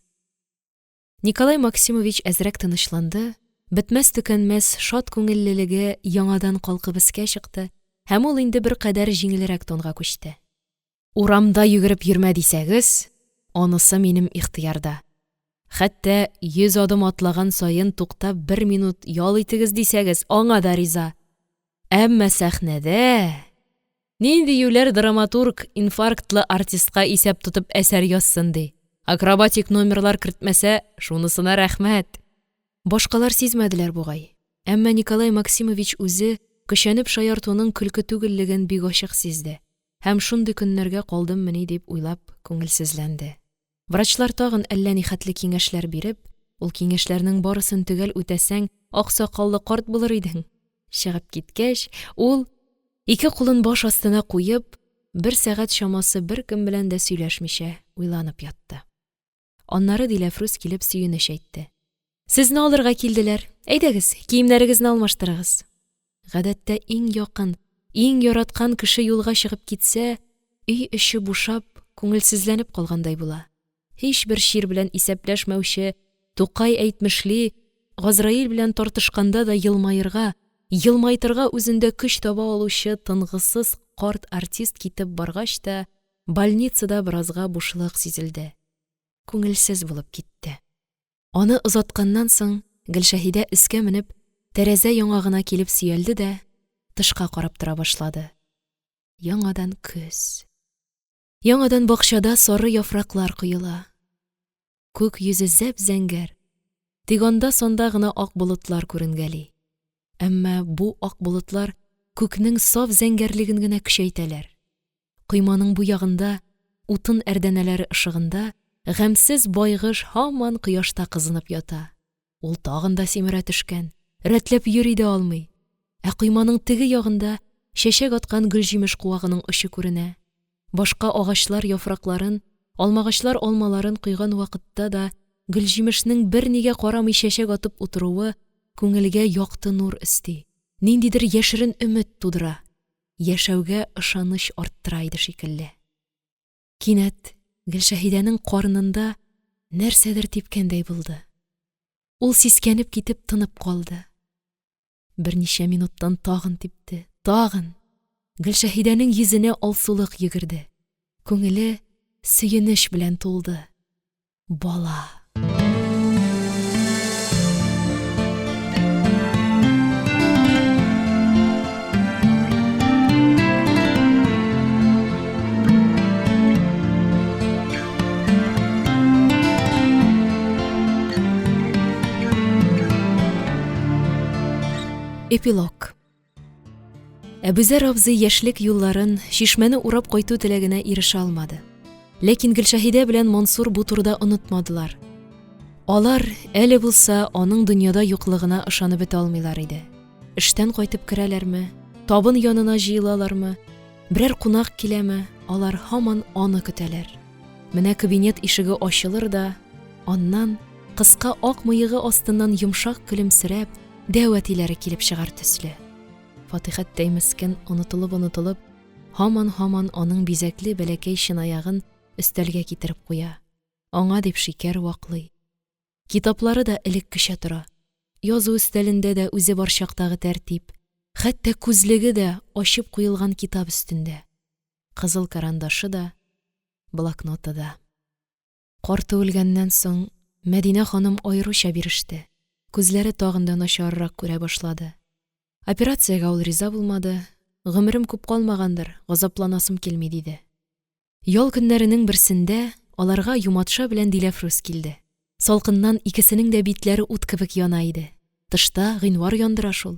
Николай Максимович әзрәк тынычланды, бетмәс-төкәнмәс шат күңеллелеге яңадан калкып өскә чыкты һәм ул инде беркадәр җиңелрәк тонга күчте. Урамда йөгереп йөрмә дисәгез, анысы минем ихтыярда. Хәтта 100 адым атлаган саен туктап бер минут ял итегез дисәгез, аңа да риза. Әмма сәхнәдә нинди юләр драматург инфарктлы артистка исәп тотып әсәр язсын ди. Акробатик номерлар кертмәсә, шунысына рәхмәт. Башкалар сизмәделәр бугай. Әмма Николай Максимович үзе көчәнеп шаяртуның көлке түгеллеген бик ачык сизде һәм шундый көннәргә калдыммыни дип уйлап күңелсезләнде. Врачлар тагын әллә нихәтле киңәшләр биреп, ул киңәшләрнең барысын төгәл үтәсәң, аксакаллы карт булыр идең. Чыгып киткәч, ул, ике кулын баш астына куеп, бер сәгать чамасы беркем белән дә сөйләшмичә уйланып ятты. Аннары Диләфрүз килеп сөенеч әйтте. Сезне алырга килделәр. Әйдәгез, киемнәрегезне алмаштырыгыз. Гадәттә иң якын, иң яраткан кеше юлга чыгып китсә, өй эче бушап, күңелсезләнеп калгандай була. Һичбер чир белән исәпләшмәүче Тукай әйтмешли, Газраил белән тартышканда да елмаерга, елмайтырга үзендә көч таба алучы тынгысыз карт артист китеп баргач та, больницада беразга бушлык сизелде. Күңелсез булып китте. Аны озатканнан соң, Гөлшәһидә, өскә менеп, тәрәзә яңагына килеп сөялде дә тышка карап тора башлады. Яңадан көз. Яңадан бакчада сары яфраклар коела. Күк йөзе зәп-зәңгәр, тик анда-санда гына ак болытлар күренгәли. Әмма бу ак болытлар күкнең саф зәңгәрлеген генә көчәйтәләр. Койманың бу ягында, утын әрдәнәләре ышыгында, гамьсез байгыш һаман кояшта кызынып ята. Ул тагын да симерә төшкән, рәтләп йөри дә алмый. Ә койманың теге ягында чәчәк аткан гөлҗимеш куагының очы күренә. Башка агачлар яфракларын, алмагачлар алмаларын койган вакытта да гөлҗимешнең бернигә карамый чәчәк атып утыруы күңелгә якты нур өсти, ниндидер яшерен өмет тудыра, яшәүгә ышаныч арттыра иде шикелле. Кинәт Гөлшәһидәнең карынында нәрсәдер типкәндәй булды. Ул сискәнеп китеп тынып калды. Берничә минуттан тагын типте, тагын. Гөлшәһидәнең йөзенә алсулык йөгерде. Күңеле сөенеч белән тулды. Бала! Эпилог. Әбүзәр абзый яшьлек юлларын, чишмәне урап кайту теләгенә ирешә алмады. Ләкин Гөлшәһидә белән Мансур бу турыда онытмадылар. Алар, әле булса, аның дөньяда юклыгына ышанып бетә алмыйлар иде. Эштән кайтып керәләрме, табын янына җыелалармы, берәр кунак киләме, алар һаман аны көтәләр. Менә кабинет ишеге ачылыр да, аннан, кыска ак мыегы астыннан йомшак көлемсерәп, дәү әтиләре килеп чыгар төсле. Фатихәттәй мескен онытылып-онытылып, һаман-һаман аның бизәкле бәләкәй чынаягын өстәлгә китереп куя, аңа дип шикәр ваклый. Китаплары да элеккечә тора. Язу өстәлендә дә үзе бар чактагы тәртип. Хәтта күзлеге дә ачып куелган китап өстендә. Кызыл карандашы да, блокноты да. Карты үлгәннән соң, Мәдинә ханым аеруча биреште. Күзләре тагын да начаррак күрә башлады. Операциягә ул риза булмады, гомерем күп калмагандыр, газапланасым килми, диде. Ял көннәренең берсендә аларга Юматша белән Диләфрүз килде. Салкыннан икесенең дә битләре ут кебек яна иде. Тышта гыйнвар яндыра шул.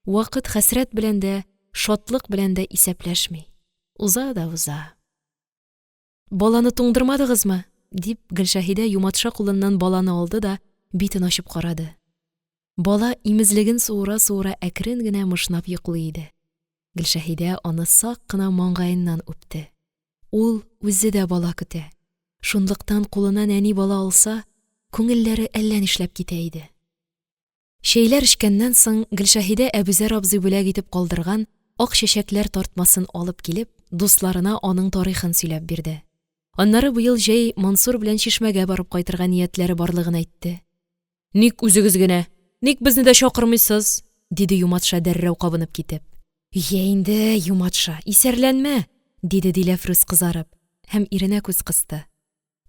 Вакыт хәсрәт белән дә, шатлык белән дә исәпләшми. Уза да уза. Баланы туңдырмадыгызмы? дип, Гөлшәһидә Юматша кулыннан баланы алды да битен ачып карады. Бала имезлеген суыра-суыра әкрен генә мышнап йоклый иде. Гөлшәһидә аны сак кына маңгаеннан үпте. Ул үзе дә бала көтә. Шунлыктан кулына нәни бала алса, күңелләре әллә нишләп китә иде. Чәйләр эчкәннән соң, Гөлшәһидә Әбүзәр абзый бүләк итеп калдырган ак чәчәкләр тартмасын алып килеп, дусларына аның тарихын сөйләп бирде. Аннары быел җәй Мансур белән Чишмәгә барып кайтырга ниятләре барлыгын әйтте. Ник үзегез генә? Ник безне дә чакырмыйсыз? диде Юматша, дәррәү кабынып китеп. Йә инде, Юматша, исәрләнмә! диде Диләфрүз кызарып һәм иренә күз кысты.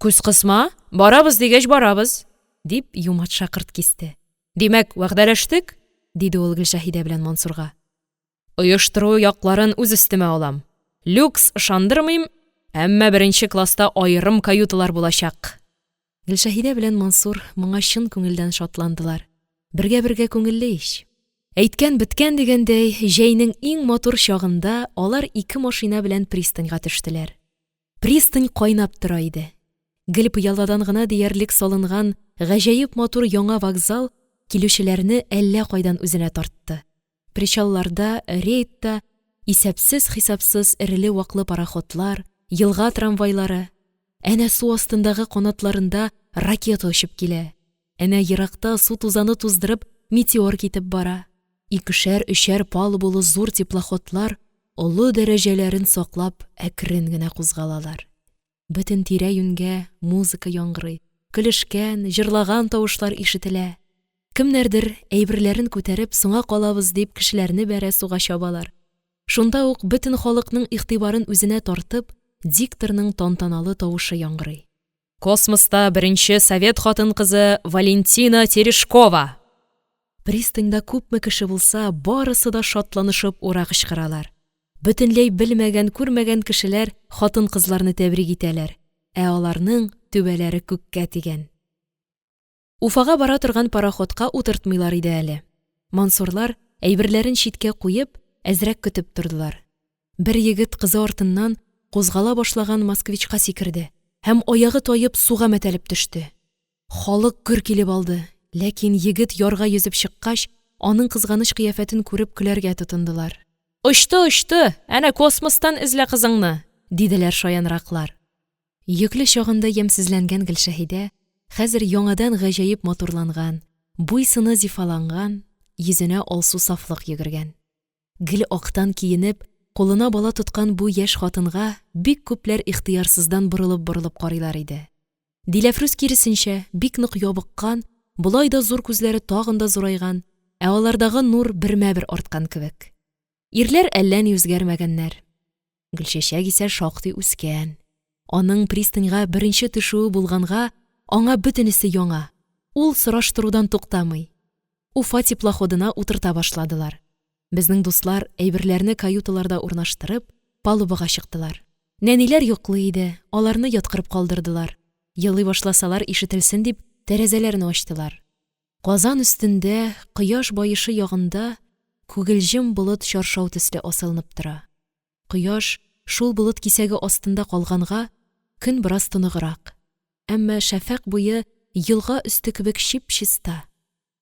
Күз кысма, барабыз дигәч барабыз, дип, Юматша кырт кисте. Димәк, вәгъдәләштек? диде ул Гөлшәһидә белән Мансурга. Оештыру якларын үз өстемә алам. Люкс ышандырмыйм, әмма беренче класста аерым каюталар булачак. Гөлшәһидә белән Мансур моңа чын күңелдән шатландылар. Бергә-бергә күңелле ич. Әйткән беткән дигәндәй, җәйнең иң матур чагында алар ике машина белән пристаньга төштеләр. Пристань кайнап тора иде. Гел пыяладан гына диярлек салынган гаҗәеп матур яңа вокзал килүчеләрне әллә кайдан үзенә тартты. Причалларда, рейдта исәпсез-хисапсыз эреле-ваклы пароходлар, елга трамвайлары, әнә су астындагы канатларында ракета очып килә, әнә еракта су тузаны туздырып метеор китеп бара. Икешәр-өчәр палубалы зур теплоходлар олы дәрәҗәләрен саклап әкрен генә кузгалалар. Бөтен тирә-юньгә музыка яңгырый, көлешкән, җырлаган тавышлар ишетелә. Кемнәрдер, әйберләрен күтәреп, соңа калабыз дип, кешеләрне бәрә-суга чабалар. Шунда ук бөтен халыкның игътибарын үзенә тартып, дикторның тантаналы тавышы яңгырый. Космоста беренче совет хатын-кызы Валентина Терешкова! Пристаньда күпме кеше булса, барысы да шатланышып «ура» кычкыралар, бөтенләй белмәгән-күрмәгән кешеләр хатын-кызларны тәбрик итәләр, ә аларның түбәләре күккә тигән. Уфага бара торган пароходка утыртмыйлар иде әле. Мансурлар, әйберләрен читкә куеп, әзрәк көтеп тордылар. Бер егет кызы артыннан кузгала башлаган «Москвич»ка сикерде һәм аягы таеп суга мәтәлеп төште. Халык гөр килеп алды, ләкин егет ярга йөзеп чыккач, аның кызганыч кыяфәтен күреп көләргә тотындылар. Очты, очты, әнә космостан эзлә кызыңны, диделәр шаянраклар. Йөкле чагында ямьсезләнгән Гөлшәһидә хәзер яңадан гаҗәеп матурланган, буй-сыны зифаланган, йөзенә алсу сафлык йөгергән. Гел актан киенеп, кулына бала тоткан бу яшь хатынга бик күпләр ихтыярсыздан борылып-борылып карыйлар иде. Диләфрүз, киресенчә, бик нык ябыккан, болай да зур күзләре тагын да зурайган, ә алардагы нур бермә-бер арткан кебек. Ирләр әллә ни үзгәрмәгәннәр. Гөлчәчәк исә шактый үскән. Аның пристаньга беренче төшүе булганга, аңа бөтенесе яңа. Ул сораштырудан туктамый. Уфа теплоходына утырта башладылар. Безнең дуслар, әйберләрне каюталарда урнаштырып, палубага чыктылар. Нәниләр йоклый иде, аларны яткырып калдырдылар. Елый башласалар, ишетелсен дип, тәрәзәләрне ачтылар. Казан өстендә, кояш баешы ягында, күгелҗем болыт чаршау төсле асылынып тора. Кояш шул болыт кисәге астында калганга, көн бераз тоныграк. Әмма шәфәкъ буе елга өсте кебек чип-чиста.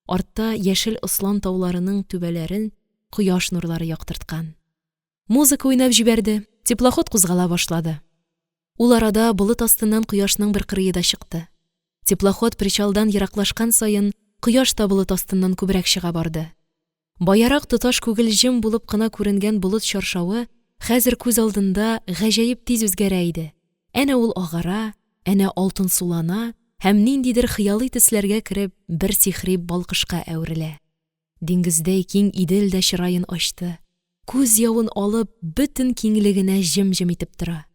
Артта яшел Ослан тауларының түбәләрен кояш нурлары яктырткан. Музыка уйнап җибәрде, теплоход кузгала башлады. Ул арада болыт астыннан кояшның бер кырые да чыкты. Теплоход причалдан ераклашкан саен, кояш та болыт астыннан күбрәк чыга барды. Баярак тоташ күгелҗем булып кына күренгән болыт чаршавы хәзер күз алдында гаҗәеп тиз үзгәрә иде. Әнә ул агара, әнә алтынсулана һәм ниндидер хыялый төсләргә кереп, бер сихри балкышка әверелә. Диңгездәй киң Идел дә чыраен ачты. Күз явын алып, бөтен киңлегенә җем-җем итеп тора.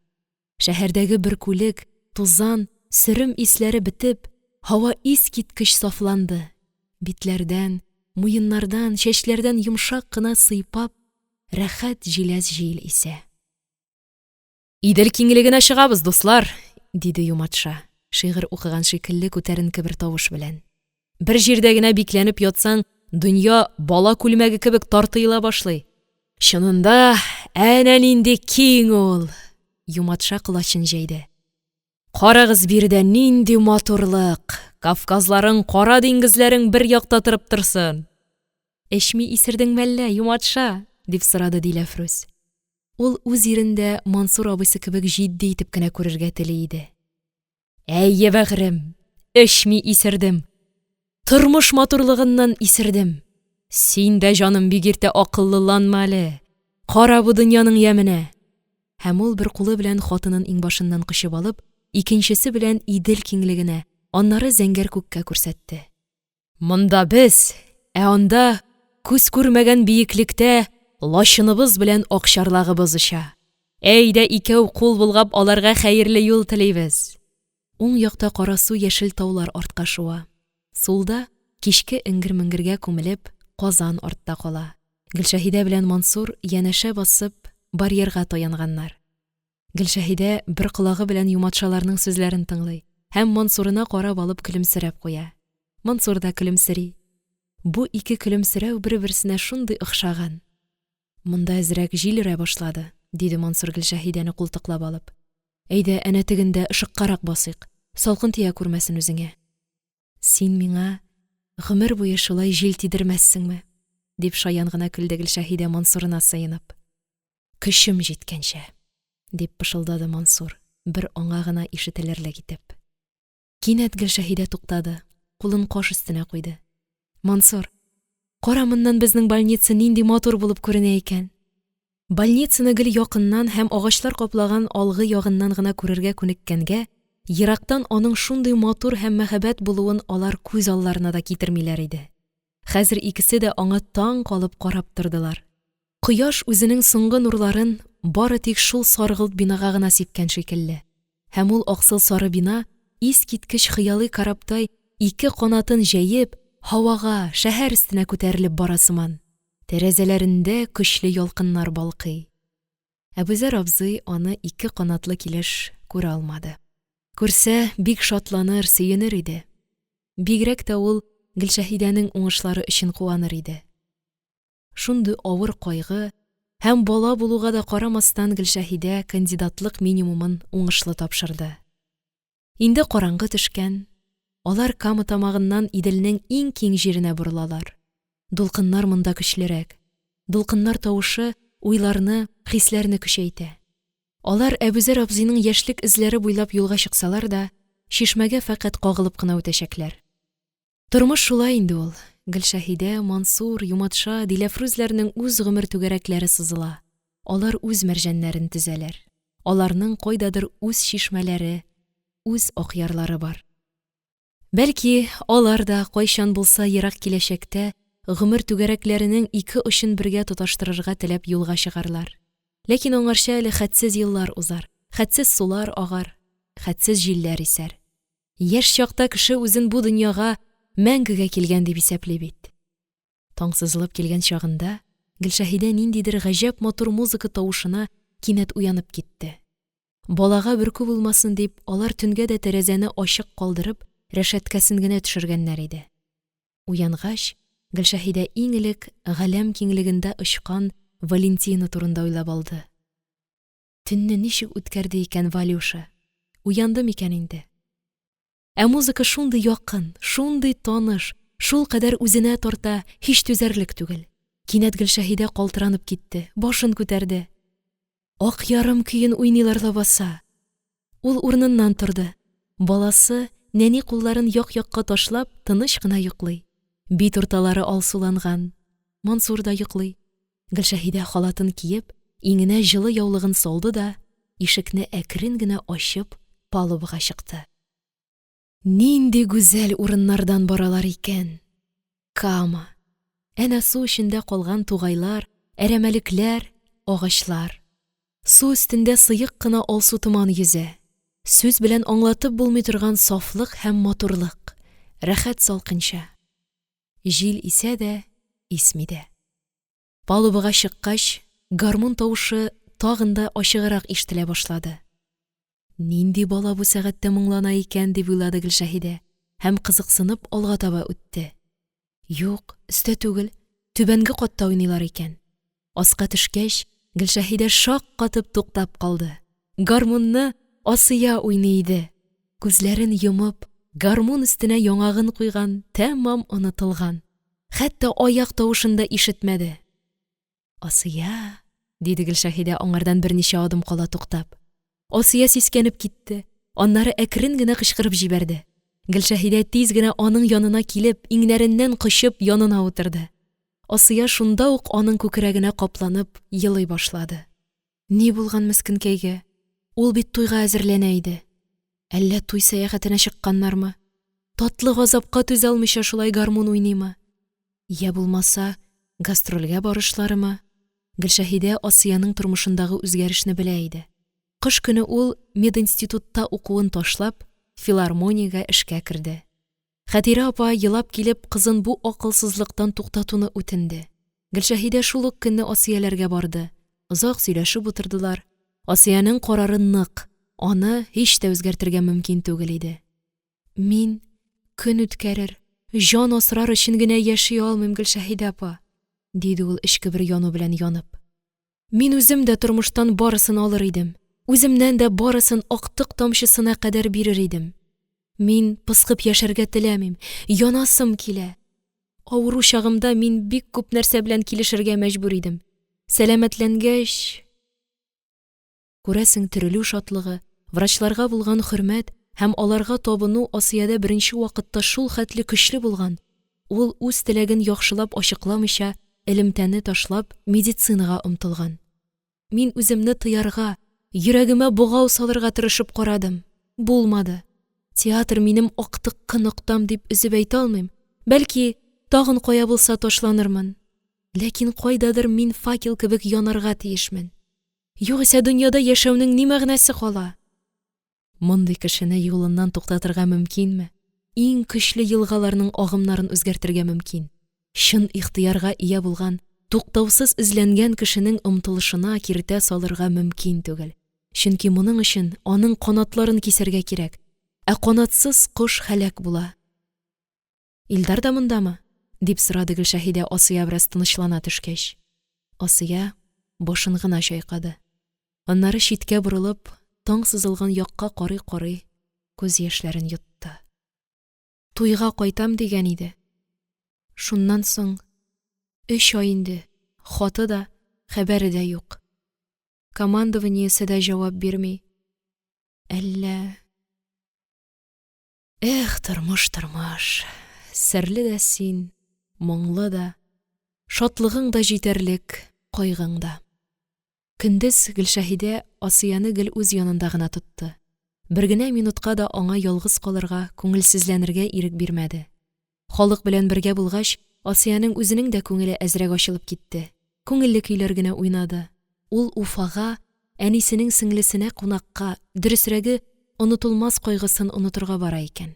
Шәһәрдәге бөркүлек, тузан, сөрем исләре бетеп, һава искиткеч сафланды. Битләрдән, муеннардан, чәчләрдән йомшак кына сыйпап, рәхәт җиләс җил исә. Идел киңлегенә чыгабыз, дуслар, диде Юматша, шигырь укыган шикелле күтәренке бер тавыш белән. Бер җирдә генә бикләнеп ятсаң, дөнья бала күлмәге кебек тартыела башлый. Чынында әнә нинди киң ул! Юматша колачын җәйде. Карагыз, биредә нинди матурлык! Кавказларың, Кара диңгезләрең бер якта торып торсын! Эчми исердең мәллә, Юматша? дип сорады Диләфрүз. Ул үз ирен дә Мансур абыйсы кебек җитди итеп кенә күрергә тели иде. Әйе, бәгърем, эчми исердем. Тормыш матурлыгыннан исердем. Син дә, җаным, бик иртә акыллыланма әле. Кара бу дөньяның яменә. Һәм ул бер кулы белән хатынын иңбашыннан кочып алып, икенчесе белән Идел киңлегенә, аннары зәңгәр күккә күрсәтте. Монда без, ә анда, күз күрмәгән биеклектә, лачыныбыз белән акчарлагыбыз оча. Әйдә, икәү кул болгап, аларга хәерле юл телибез. Уң якта карасу яшел таулар артка шуа. Сулда, кичке эңгер-меңгергә күмелеп, Казан артта кала. Гөлшәһидә белән Мансур, янәшә басып, барьерга таянганнар. Гөлшәһидә бер колагы белән юматшаларның сүзләрен тыңлый һәм Мансурына карап алып көлемсерәп куя. Мансур да көлемсери. Бу ике көлемсерәү бер-берсенә шундый охшаган. Монда әзрәк җил өрә башлады, диде Мансур Гөлшәһидәне култыклап алып. Әйдә, әнә тегендә ышыккарак басыйк. Салкын тия күрмәсен үзеңә. Син миңа гомер буе шулай җил тидермәссеңме? дип шаян гына көлде Гөлшәһидә Мансурына сыенып. Көчем җиткәнчә, дип пышылдады Мансур, бер аңа гына ишетелерлек итеп. Кинәт Гөлшәһидә туктады, кулын каш өстенә куйды. Мансур, кара, моннан безнең больница нинди матур булып күренә икән. Больницаны гел якыннан һәм агачлар каплаган алгы ягыннан гына күрергә күнеккәнгә, ерактан аның шундый матур һәм мәһабәт булуын алар күз алларына да китермиләр иде. Хәзер икесе дә аңа таң калып карап тордылар. Кояш үзенең соңгы нурларын бары тик шул саргылт бинага гына сипкән шикелле. Һәм ул аксыл сары бина Искиткеч хыялый корабтай, ике канатын җәеп, һавага, шәһәр өстенә күтәрелеп бара сыман. Тәрәзәләрендә көчле ялкыннар балкый. Әбүзәр абзый аны ике канатлы килеш күрә алмады. Күрсә, бик шатланыр, сөенер иде. Бигрәк тә ул Гөлшәһидәнең уңышлары өчен куаныр иде. Шундый авыр кайгы һәм бала булуга да карамастан, Гөлшәһидә кандидатлык минимумын уңышлы тапшырды. Инде караңгы төшкән, алар Кама тамагыннан Иделнең иң киң җиренә борылалар. Дулкыннар монда көчлерәк. Дулкыннар тавышы уйларны, хисләрне көчәйтә. Алар Әбүзәр абзыйның яшьлек эзләре буйлап юлга чыксалар да, чишмәгә фәкать кагылып кына үтәчәкләр. Тормыш шулай инде ул, Гөлшәһидә, Мансур, Юматша, Диләфрүзләрнең үз гомер түгәрәкләре сызыла, алар үз мәрҗәннәрен тезәләр, аларның кайдадыр үз чишмәләре, үз акъярлары бар. Бәлки, алар да кайчан булса ерак киләчәктә гомер түгәрәкләренең ике очын бергә тоташтырырга теләп юлга чыгарлар. Ләкин аңарчы әле хәтсез еллар узар, хәтсез сулар агар, хәтсез җилләр исәр. Яшь чакта кеше үзен бу дөньяга мәңгегә килгән дип исәпли бит. Таң сызылып килгән чагында Гөлшәһидә ниндидер гаҗәп матур музыка тавышына кинәт уянып китте. Балага бөркү булмасын дип, алар төнгә дә тәрәзәне ачык калдырып, рәшәткәсен генә төшергәннәр иде. Уянгач, Гөлшәһидә иң элек галәм киңлегендә очкан Валентина турында уйлап алды. Төнне ничек үткәрде икән Валюша? Уянды микән инде? Ә музыка шундый якын, шундый таныш, шулкадәр үзенә тарта, һич түзәрлек түгел. Кинәт Гөлшәһидә калтыранып китте, башын күтәрде. Ак ярым көен уйныйлар лабаса. Ул урыныннан торды. Баласы, нәни кулларын як-якка ташлап, тыныч кына йоклый. Бит урталары алсуланган. Мансур да йоклый. Гөлшәһидә халатын киеп, иңенә җылы яулыгын салды да, ишекне әкрен генә ачып, палубага чыкты. Нинди гүзәл урыннардан баралар икән! Кама. Әнә су эчендә калган тугайлар, әрәмәлекләр, агачлар. Су өстендә сыек кына алсу томан йөзә. Сүз белән аңлатып булмый торган сафлык һәм матурлык. Рәхәт салкынча. Җил исә дә, исми дә. Палубага чыккач, гармун тавышы тагын да ачыграк ишетелә башлады. Нинди бала бу сәгатьтә моңлана икән, дип уйлады Гөлшәһидә һәм кызыксынып алга таба үтте. Юк, өстә түгел, түбәнге катта уйныйлар икән. Аска төшкәч, Гөлшәһидә шаккатып туктап калды. Гармунны Асия уйный иде. Күзләрен йомып, гармун өстенә яңагын куйган, тәмам онытылган. Хәтта аяк тавышын да ишетмәде. Асия, диде Гөлшәһидә, аңардан берничә адым кала туктап. Асия сискәнеп китте, аннары әкрен генә кычкырып җибәрде. Гөлшәһидә тиз генә аның янына килеп, иңнәреннән кочып, янына утырды. Асия шунда ук аның күкрәгенә капланып елый башлады. Ни булган мескенкәйгә? Ул бит туйга әзерләнә иде. Әллә туй сәяхәтенә чыкканнармы? Татлы газапка түзә алмыйча шулай гармун уйныймы? Йә булмаса, гастрольгә барышларымы? Гөлшәһидә Асиянең тормышындагы үзгәрешне белә иде. Кыш көне ул, мединститутта укуын ташлап, филармониягә эшкә керде. Хәтирә апа, елап килеп, кызын бу акылсызлыктан туктатуны үтенде. Гөлшәһидә шул ук көнне Асияләргә барды. Озак сөйләшеп утырдылар. Асиянең карары нык, аны һич тә үзгәртергә мөмкин түгел иде. Мин көн үткәрер, җан асрар өчен генә яши алмыйм, Гөлшәһидә апа, диде ул эчке бер яну белән янып. Мин үзем дә тормыштан барысын алыр идем, үземнән дә барысын актык тамчысына кадәр бирер идем. Мин пыскып яшәргә теләмим, янасым килә. Авыру чагымда мин бик күп нәрсә белән килешергә мәҗбүр идем. Сәламәтләнгәч, күрәсең, терелү шатлыгы, врачларга булган хөрмәт һәм аларга табыну Асиядә беренче вакытта шул хәтле көчле булган, ул үз теләген яхшылап ачыкламыйча, элемтәне ташлап, медицинага омтылган. Мин үземне тыярга, йөрәгемә богау салырга тырышып карадым. Булмады. Театр минем актыккы ноктам дип өзеп әйтә алмыйм. Бәлки, тагын кая булса ташланырмын. Ләкин кайдадыр мин факел кебек янарга тиешмен. Югыйсә дөньяда яшәүнең ни мәгънәсе кала? Мондый кешене юлыннан туктатырга мөмкинме? Иң көчле елгаларның агымнарын үзгәртергә мөмкин. Чын ихтыярга ия булган, туктаусыз эзләнгән кешенең омтылышына киртә салырга мөмкин түгел, чөнки моның өчен аның канатларын кисәргә кирәк, ә канатсыз кош һәлак була. Илдар да мондамы? – дип сорады Гөлшәһидә, Асия бераз тынычлана төшкәч. Асия башын гына чайкады. Аннары читкә борылып, таң сызылган якка карый-карый күз яшьләрен йотты. Туйга кайтам дигән иде. Шуннан соң өч ай инде хаты да, хәбәре дә юк. Командованиесе дә җавап бирми. Әллә… Эх, тормыш, тормыш, серле дә син, моңлы да, шатлыгың да җитәрлек, кайгың да. Көндез Гөлшәһидә Асияне гел үз янында гына тотты. Бер генә минутка да аңа ялгыз калырга, күңелсезләнергә ирек бирмәде. Халык белән бергә булгач, Асиянең үзенең дә күңеле әзрәк ачылып китте. Күңелле көйләр генә уйнады. Ул Уфага, әнисенең сеңлесенә кунакка, дөресрәге, онытылмас кайгысын онытырга бара икән.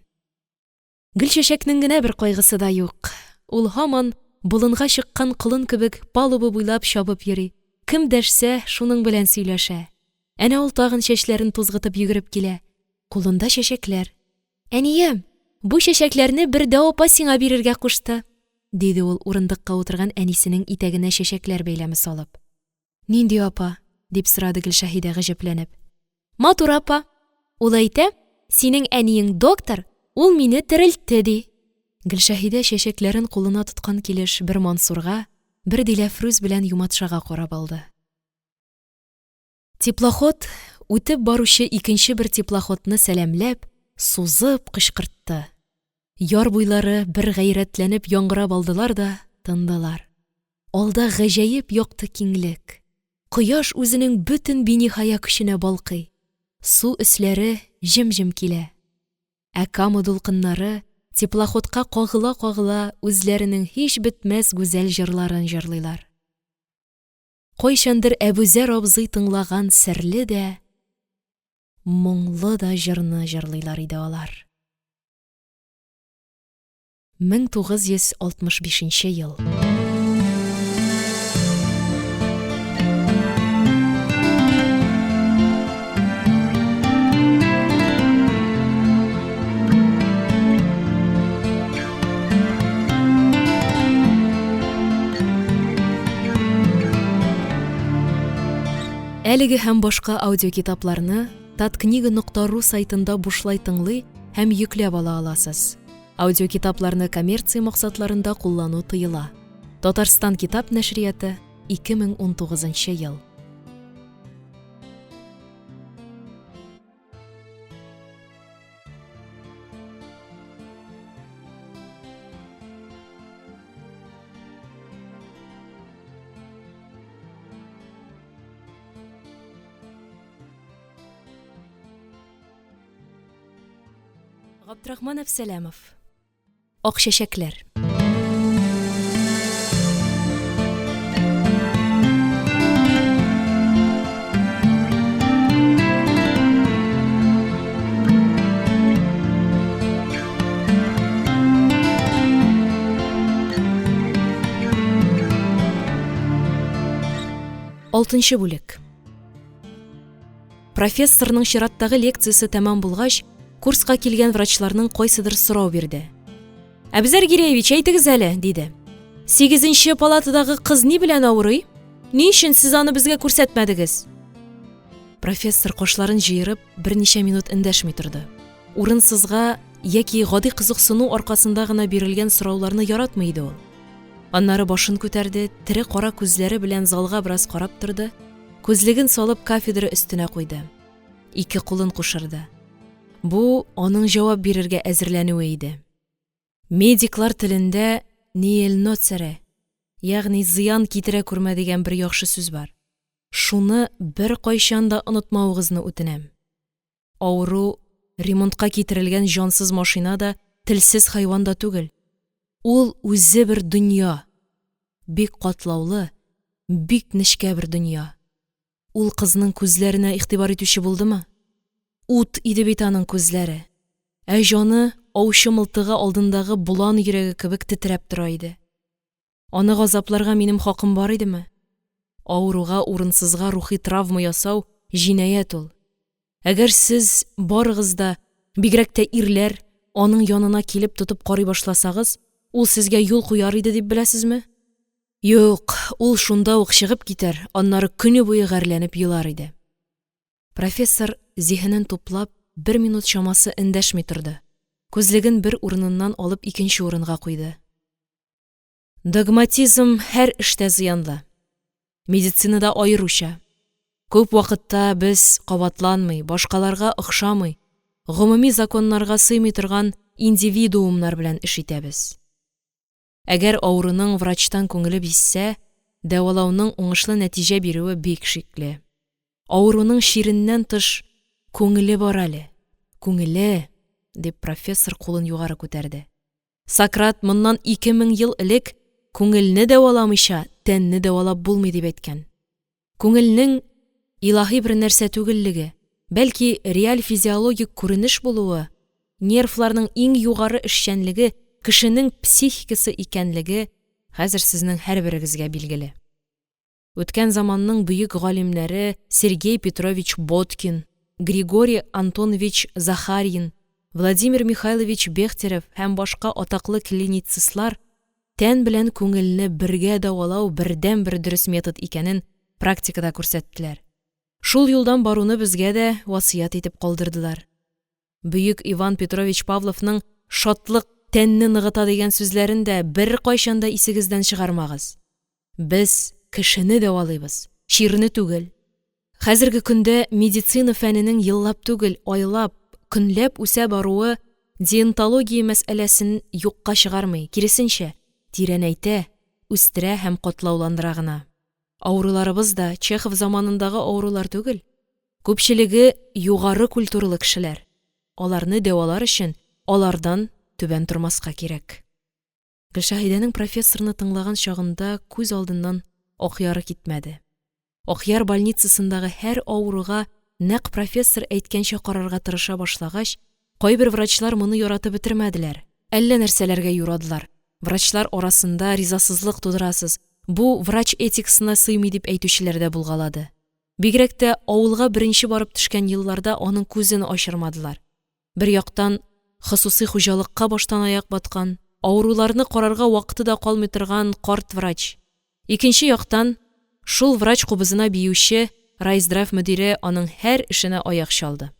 Гөлчәчәкнең генә бер кайгысы да юк. Ул һаман, болынга чыккан колын кебек, палуба буйлап чабып йөри. Кем дәшсә, шуның белән сөйләшә. Әнә ул тагын чәчләрен тузгытып йөгереп килә. Кулында чәчәкләр. Әнием, бу чәчәкләрне бер дәү апа сиңа бирергә кушты, диде ул, урындыкка утырган әнисенең итәгенә чәчәкләр бәйләме салып. Нинди апа? дип сорады Гөлшәһидә гаҗәпләнеп. Матур апа. Ул әйтә, синең әниең доктор, ул мине терелтте, ди. Гөлшәһидә чәчәкләрен кулына тоткан килеш бер Мансурга, бер Диләфрүз белән Юматшага карап алды. Теплоход, үтеп баручы икенче бер теплоходны сәламләп, сузып кычкыртты. Яр буйлары бер гайрәтләнеп яңгырап алдылар да тындылар. Алда гаҗәеп якты киңлек. Кояш үзенең бөтен биниһая көченә балкый. Су өсләре җем-җем килә. Ә Кама дулкыннары, теплоходка кагыла-кагыла, үзләренең һич бетмәс гүзәл җырларын җырлыйлар. Кайчандыр Әбүзәр абзый тыңлаган серле дә, моңлы да җырны җырлыйлар иде алар. 1965 ел. Әлеге һәм башка аудиокитапларны таткнига.ру сайтында бушлай тыңлый һәм йөкләп ала аласыз. Аудиокитапларны коммерция максатларында куллану тыела. Татарстан китап нәшрияты, 2019 ел. Габдрахман Әпсәләмов. Ак чәчәкләр. Алтынчы бүлек. Профессорның чираттагы лекциясе тәмам булгач, курска килгән врачларның кайсыдыр сорау бирде. Әбзәр Гиреевич, әйтегез әле, диде. Сигезенче палатадагы кыз ни белән авырый? Ни өчен сез аны безгә күрсәтмәдегез? Профессор кашларын җыерып, берничә минут эндәшми торды. Урынсызга яки гади кызыксыну аркасында гына бирелгән сорауларны яратмый иде ул. Аннары башын күтәрде, тере кара күзләре белән залга бераз карап торды, күзлеген салып кафедра өстенә куйды. Ике кулын кушырды. Бу аның җавап бирергә әзерләнүе иде. Медиклар телендә ниель ноцере, ягъни зыян китерә күрмә дигән бер яхшы сүз бар. Шуны беркайчан да онытмавыгызны үтенәм. Авыру ремонтка китерелгән җансыз машина да, телсез хайван да түгел. Ул үзе бер дөнья. Бик катлаулы, бик нечкә бер дөнья. Ул кызның күзләренә игътибар итүче булдымы? Ут иде бит аның күзләре! Ә җаны аучы мылтыгы алдындагы болан йөрәге кебек тетрәп тора иде. Аны газапларга минем хакым бар идеме? Авыруга урынсызга рухи травма ясау – җинаять ул. Әгәр сез барыгыз да, бигрәк тә ирләр, аның янына килеп тотып карый башласагыз, ул сезгә юл куяр иде дип беләсезме? Юк, ул шунда ук чыгып китәр, аннары көне буе гарьләнеп елар иде. Профессор, зиһенен туплап, бер минут чамасы эндәшми торды, күзлеген бер урыныннан алып икенче урынга куйды. Догматизм һәр эштә зыянлы. Медицинада аеруча. Күп вакытта без кабатланмый, башкаларга охшамый, гомуми законнарга сыймый торган индивидуумнар белән эш итәбез. Әгәр авыруның врачтан күңеле бизсә, дәвалауның уңышлы нәтиҗә бирүе бик шикле. Авыруның чиреннән тыш күңеле бар әле, күңеле, дип профессор кулын югары күтәрде. Сократ моннан 2000 ел элек күңелне дәваламыйча тәнне дәвалап булмый дип әйткән. Күңелнең илаһи бер нәрсә түгеллеге, бәлки реаль физиологик күренеш булуы, нервларның иң югары эшчәнлеге кешенең психикасы икәнлеге хәзер сезнең һәрберегезгә билгеле. Үткән заманның бөек галимнәре Сергей Петрович Боткин, Григорий Антонович Захарьин, Владимир Михайлович Бехтерев һәм башка атаклы клиницистлар тән белән күңелне бергә дәвалау бердәнбер дөрес метод икәнен практикада күрсәттеләр. Шул юлдан баруны безгә дә васыять итеп калдырдылар. Бөек Иван Петрович Павловның шатлык тәнне ныгыта дигән сүзләрен дә беркайчан да исегездән чыгармагыз. Без кешене дәвалыйбыз, чирне түгел. Хәзерге көндә медицина фәненең еллап түгел, айлап, көнләп үсә баруы деонтология мәсьәләсен юкка чыгармый, киресенчә, тирәнәйтә, үстерә һәм катлауландыра гына. Авыруларыбыз да Чехов заманындагы авырулар түгел. Күпчелеге югары культуралы кешеләр. Аларны дәвалар өчен алардан түбән тормаска кирәк. Гөлшәһидәнең профессорны тыңлаган чагында күз алдыннан Акъяры китмәде. Акъяр больницасындагы һәр авыруга нәкъ профессор әйткәнчә карарга тырыша башлагач, кайбер врачлар моны яратып бетермәделәр, әллә нәрсәләргә юрадылар, врачлар арасында ризасызлык тудырасыз, бу врач этикасына сыймый дип әйтүчеләр дә булгалады. Бигрәк тә авылга беренче барып төшкән елларда аның күзен ачырмадылар. Бер яктан, хосусый хуҗалыкка баштанаяк баткан, авыруларны карарга вакыты да калмый торган карт врач. Икенче яктан, шул врач кубызына биюче райздрав мөдире аның һәр эшенә аяк чалды.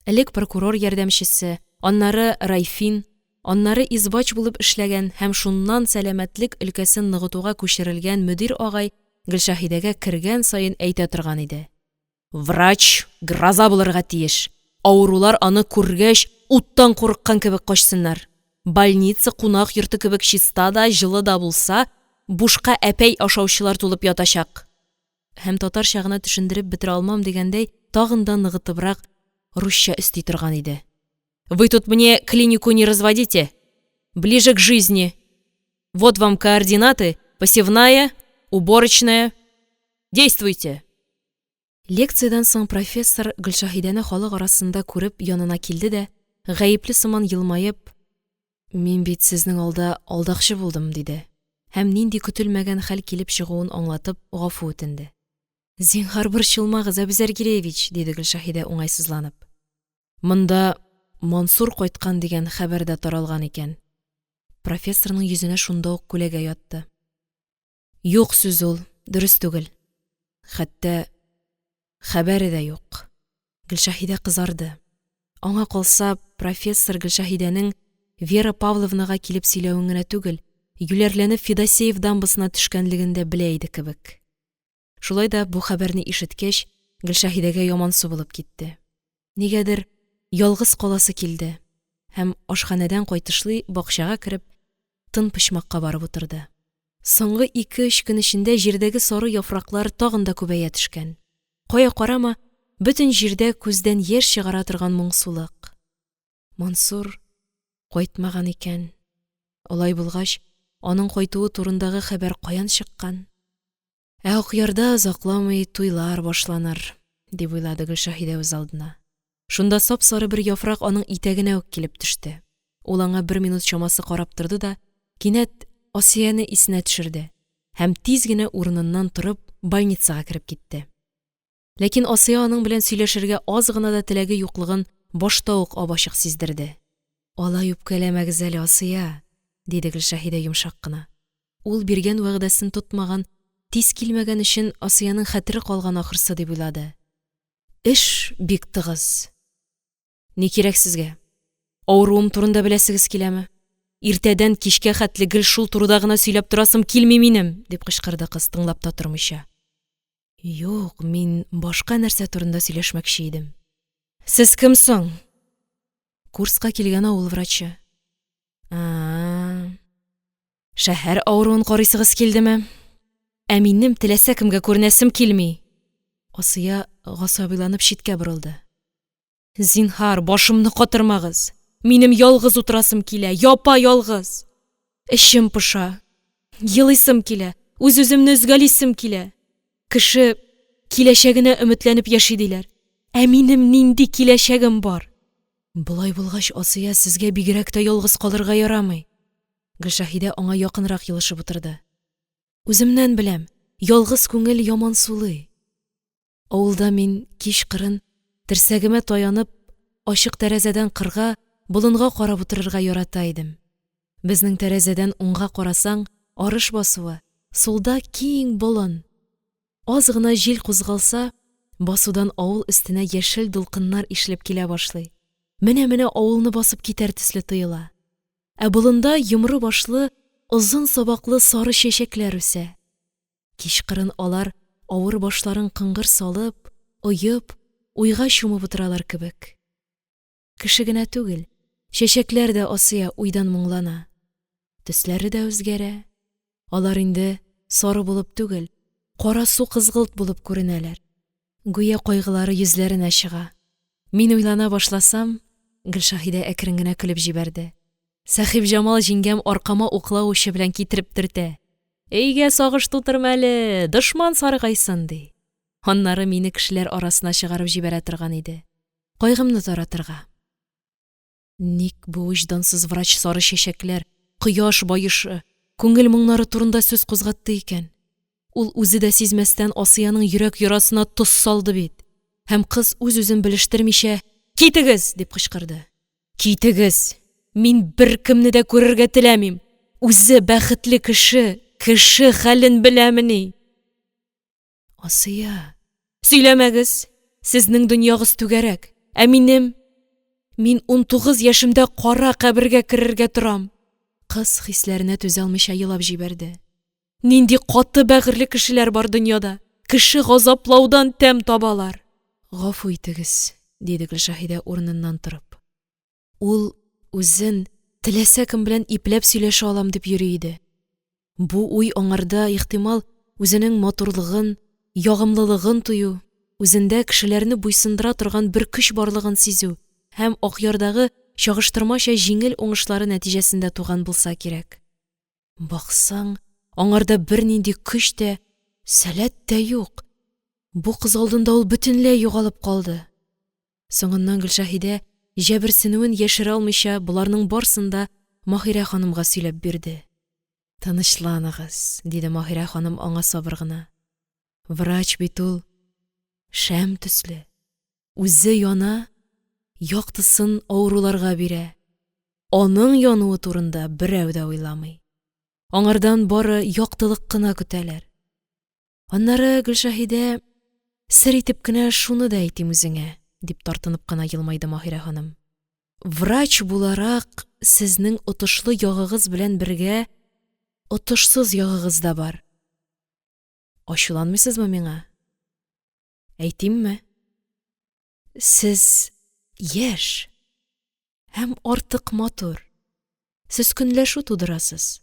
Элек прокурор ярдәмчесе, аннары райфин, аннары избач булып эшләгән һәм шуннан сәламәтлек өлкәсен ныгытуга күчерелгән мөдир агай Гөлшәһидәгә кергән саен әйтә торган иде. Врач гроза булырга тиеш. Авырулар аны күргәч, уттан курыккан кебек качсыннар. Больница кунак йорты кебек чиста да, җылы да булса, бушка әпәй ашаучылар тулып ятачак. Һәм татарча гына төшендереп бетерә алмам дигәндәй, тагын да ныгытыбрак русча өсти торган иде. Вы тут мне клинику не разводите. Ближе к жизни. Вот вам координаты, посевная, уборочная. Действуйте! Лекциядән соң профессор Гөлшәһидәне халык арасында күреп янына килде дә, гаепле сыман елмаеп: «Мин бит сезнең алда алдакчы булдым», – диде һәм нинди көтелмәгән хәл килеп чыгуын аңлатып гафу үтенде. «Зинһар, борчылмагыз, Әбүзәр Гиреевич», – диде Гөлшәһидә, уңайсызланып. «Монда Мансур кайткан дигән хәбәр дә таралган икән». Профессорның йөзенә шунда ук күләгә ятты. Юк сүз ул, дөрес түгел. Хәтта хәбәре дә юк. Гөлшәһидә кызарды. Аңа калса, профессор Гөлшәһидәнең Вера Павловнага килеп сөйләвен генә түгел, юләрләнеп Федосеев дамбасына төшкәнлеген дә белә иде кебек. Шулай да бу хәбәрне ишеткәч, Гөлшәһидәгә ямансу булып китте. Нигәдер ялгыз каласы килде һәм ашханәдән кайтышлый бакчага кереп, тын почмакка барып утырды. Соңгы ике-өч көн эчендә җирдәге сары яфраклар тагын да күбәя төшкән. Кая карама, бөтен җирдә күздән яшь чыгара торган моңсулык. Мансур кайтмаган икән. Алай булгач, аның кайтуы турындагы хәбәр каян чыккан? Ә Акъярда озакламый туйлар башланыр, дип уйлады Гөлшәһидә үзалдына. Шунда сап-сары бер яфрак аның итәгенә үк килеп төште. Ул аңа бер минут чамасы карап торды да кинәт Асияне исенә төшерде һәм, тиз генә урыныннан торып, больницага кереп китте. Ләкин Асия аның белән сөйләшергә аз гына да теләге юклыгын башта ук ап-ачык сиздерде. Алай үпкәләмәгез әле, Асия, – диде Гөлшәһидә йомшак кына. Ул биргән вәгъдәсен тотмаган, тиз килмәгән өчен Асиянең хәтере калган, ахрысы, дип уйлады. Эш бик тыгыз. Ни кирәк сезгә? Авыруым турында беләсегез киләме? Иртәдән кичкә хәтле гел шул турыда гына сөйләп торасым килми минем, дип кычкырды кыз, тыңлап та тормыйча. Юк, мин башка нәрсә турында сөйләшмәкче идем. Сез кем соң? Курска килгән авыл врачы. А-а. Шәһәр авыруын карыйсыгыз килдеме? Ә минем теләсә кемгә күренәсем килми. Асия гасабиланып читкә борылды. Зинһар, башымны катырмагыз. Минем ялгыз утырасым килә, япа-ялгыз. Эчем поша, елыйсым килә, үз-үземне өзгәлисем килә. Кеше киләчәгенә өметләнеп яши, диләр. Ә минем нинди киләчәгем бар? Болай булгач, Асия, сезгә бигрәк тә ялгыз калырга ярамый. Гөлшәһидә аңа якынрак елышып утырды. Үземнән беләм, ялгыз күңел ямансулый. Авылда мин кичкырын, терсәгемә таянып, ачык тәрәзәдән кырга, болынга карап утырырга ярата идем. Безнең тәрәзәдән уңга карасаң – арыш басуы, сулда киң болын. Аз гына җил кузгалса, басудан авыл өстенә яшел дулкыннар ишелеп килә башлый. Менә-менә авылны басып китәр төсле тоела. Ә болында йомры башлы, озын сабаклы сары чәчәкләр үсә. Кичкырын алар авыр башларын кыңгыр салып, оеп, уйга чумып утыралар кебек. Кеше генә түгел, чәчәкләр дә Асия уйдан моңлана. Төсләре дә үзгәрә. Алар инде сары булып түгел, карасу-кызгылт булып күренәләр. Гүя кайгылары йөзләренә чыга. Мин уйлана башласам, Гөлшаһидә әкрен генә көлеп җибәрде. Сәхипҗамал җиңгәм аркама уклау учы белән китереп төртә. Өйгә сагыш тутырма әле, дошман саргайсын, ди. Аннары мине кешеләр арасына чыгарып җибәрә торган иде. Кайгымны таратырга. Ник бу вөҗдансыз врач сары чәчәкләр, кояш баешы, күңел моңнары турында сүз кузгатты икән? Ул үзе дә сизмәстән Асиянең йөрәк ярасына тоз салды бит. Һәм кыз үз-үзен белештермичә: «Китегез!» – дип кычкырды. Китегез! Мин беркемне дә күрергә теләмим. Үзе бәхетле кеше, кеше хәлен беләмени? Асия, сөйләмәгез! Сезнең дөньягыз түгәрәк, ә минем… Мин 19 яшемдә кара кабергә керергә торам. Кыз хисләренә түзә алмыйча елап җибәрде. Нинди каты бәгырьле кешеләр бар дөньяда! Кеше газаплаудан тәм табалар. Гафу итегез, диде Гөлшәһидә, урыныннан торып. Ул үзен теләсә кем белән ипләп сөйләшә алам дип йөри иде. Бу уй аңарда, ихтимал, үзенең матурлыгын, ягымлылыгын тою, үзендә кешеләрне буйсындыра торган бер көч барлыгын сизү һәм Акъярдагы чагыштырмача җиңел уңышлары нәтиҗәсендә туган булса кирәк. Баксаң, аңарда бернинди көч тә, сәләт тә юк. Бу кыз алдында ул бөтенләй югалып калды. Соңыннан Гөлшәһидә, җәберсенүен яшерә алмыйча, боларның барысын да Маһирә ханымга сөйләп бирде. Тынычланыгыз, диде Маһирә ханым аңа сабыр гына. Врач бит ул шәм төсле. Үзе яна, яктысын авыруларга бирә. Аның януы турында берәү дә уйламый. Аңардан бары яктылык кына көтәләр. Аннары, Гөлшәһидә, сер итеп кенә шуны да әйтим үзеңә, дип тартынып кына елмайды Маһирә ханым. Врач буларак, сезнең отышлы ягыгыз белән бергә отышсыз ягыгыз да бар. Ачуланмыйсызмы миңа? Әйтимме? Сез яшь һәм артык матур. Сез көнләшү тудырасыз,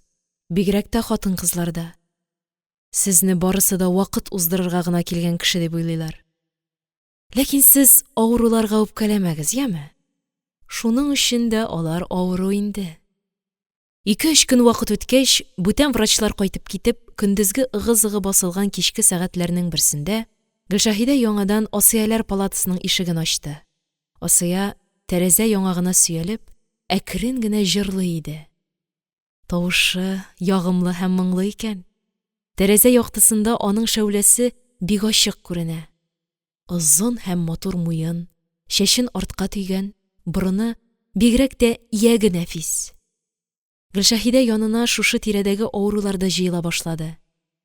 бигрәк тә хатын-кызларда. Сезне барысы да вакыт уздырырга гына килгән кеше дип уйлыйлар. Ләкин сез авыруларга үпкәләмәгез, яме? Шуның өчен дә алар авыру инде. Ике-өч көн вакыт үткәч, бүтән врачлар кайтып китеп, көндезге ыгы-зыгы басылган кичке сәгатьләрнең берсендә Гөлшәһидә яңадан Асияләр палатасының ишеген ачты. Асия, тәрәзә яңагына сөялеп, әкрен генә җырлый иде. Тавышы ягымлы һәм моңлы икән. Тәрәзә яктысында аның шәүләсе бик ачык күренә. Озын һәм матур муен, чәчен артка төйгән, борыны, бигрәк тә ияге нәфис. Гөлшәһидә янына шушы тирәдәге авырулар да җыела башлады.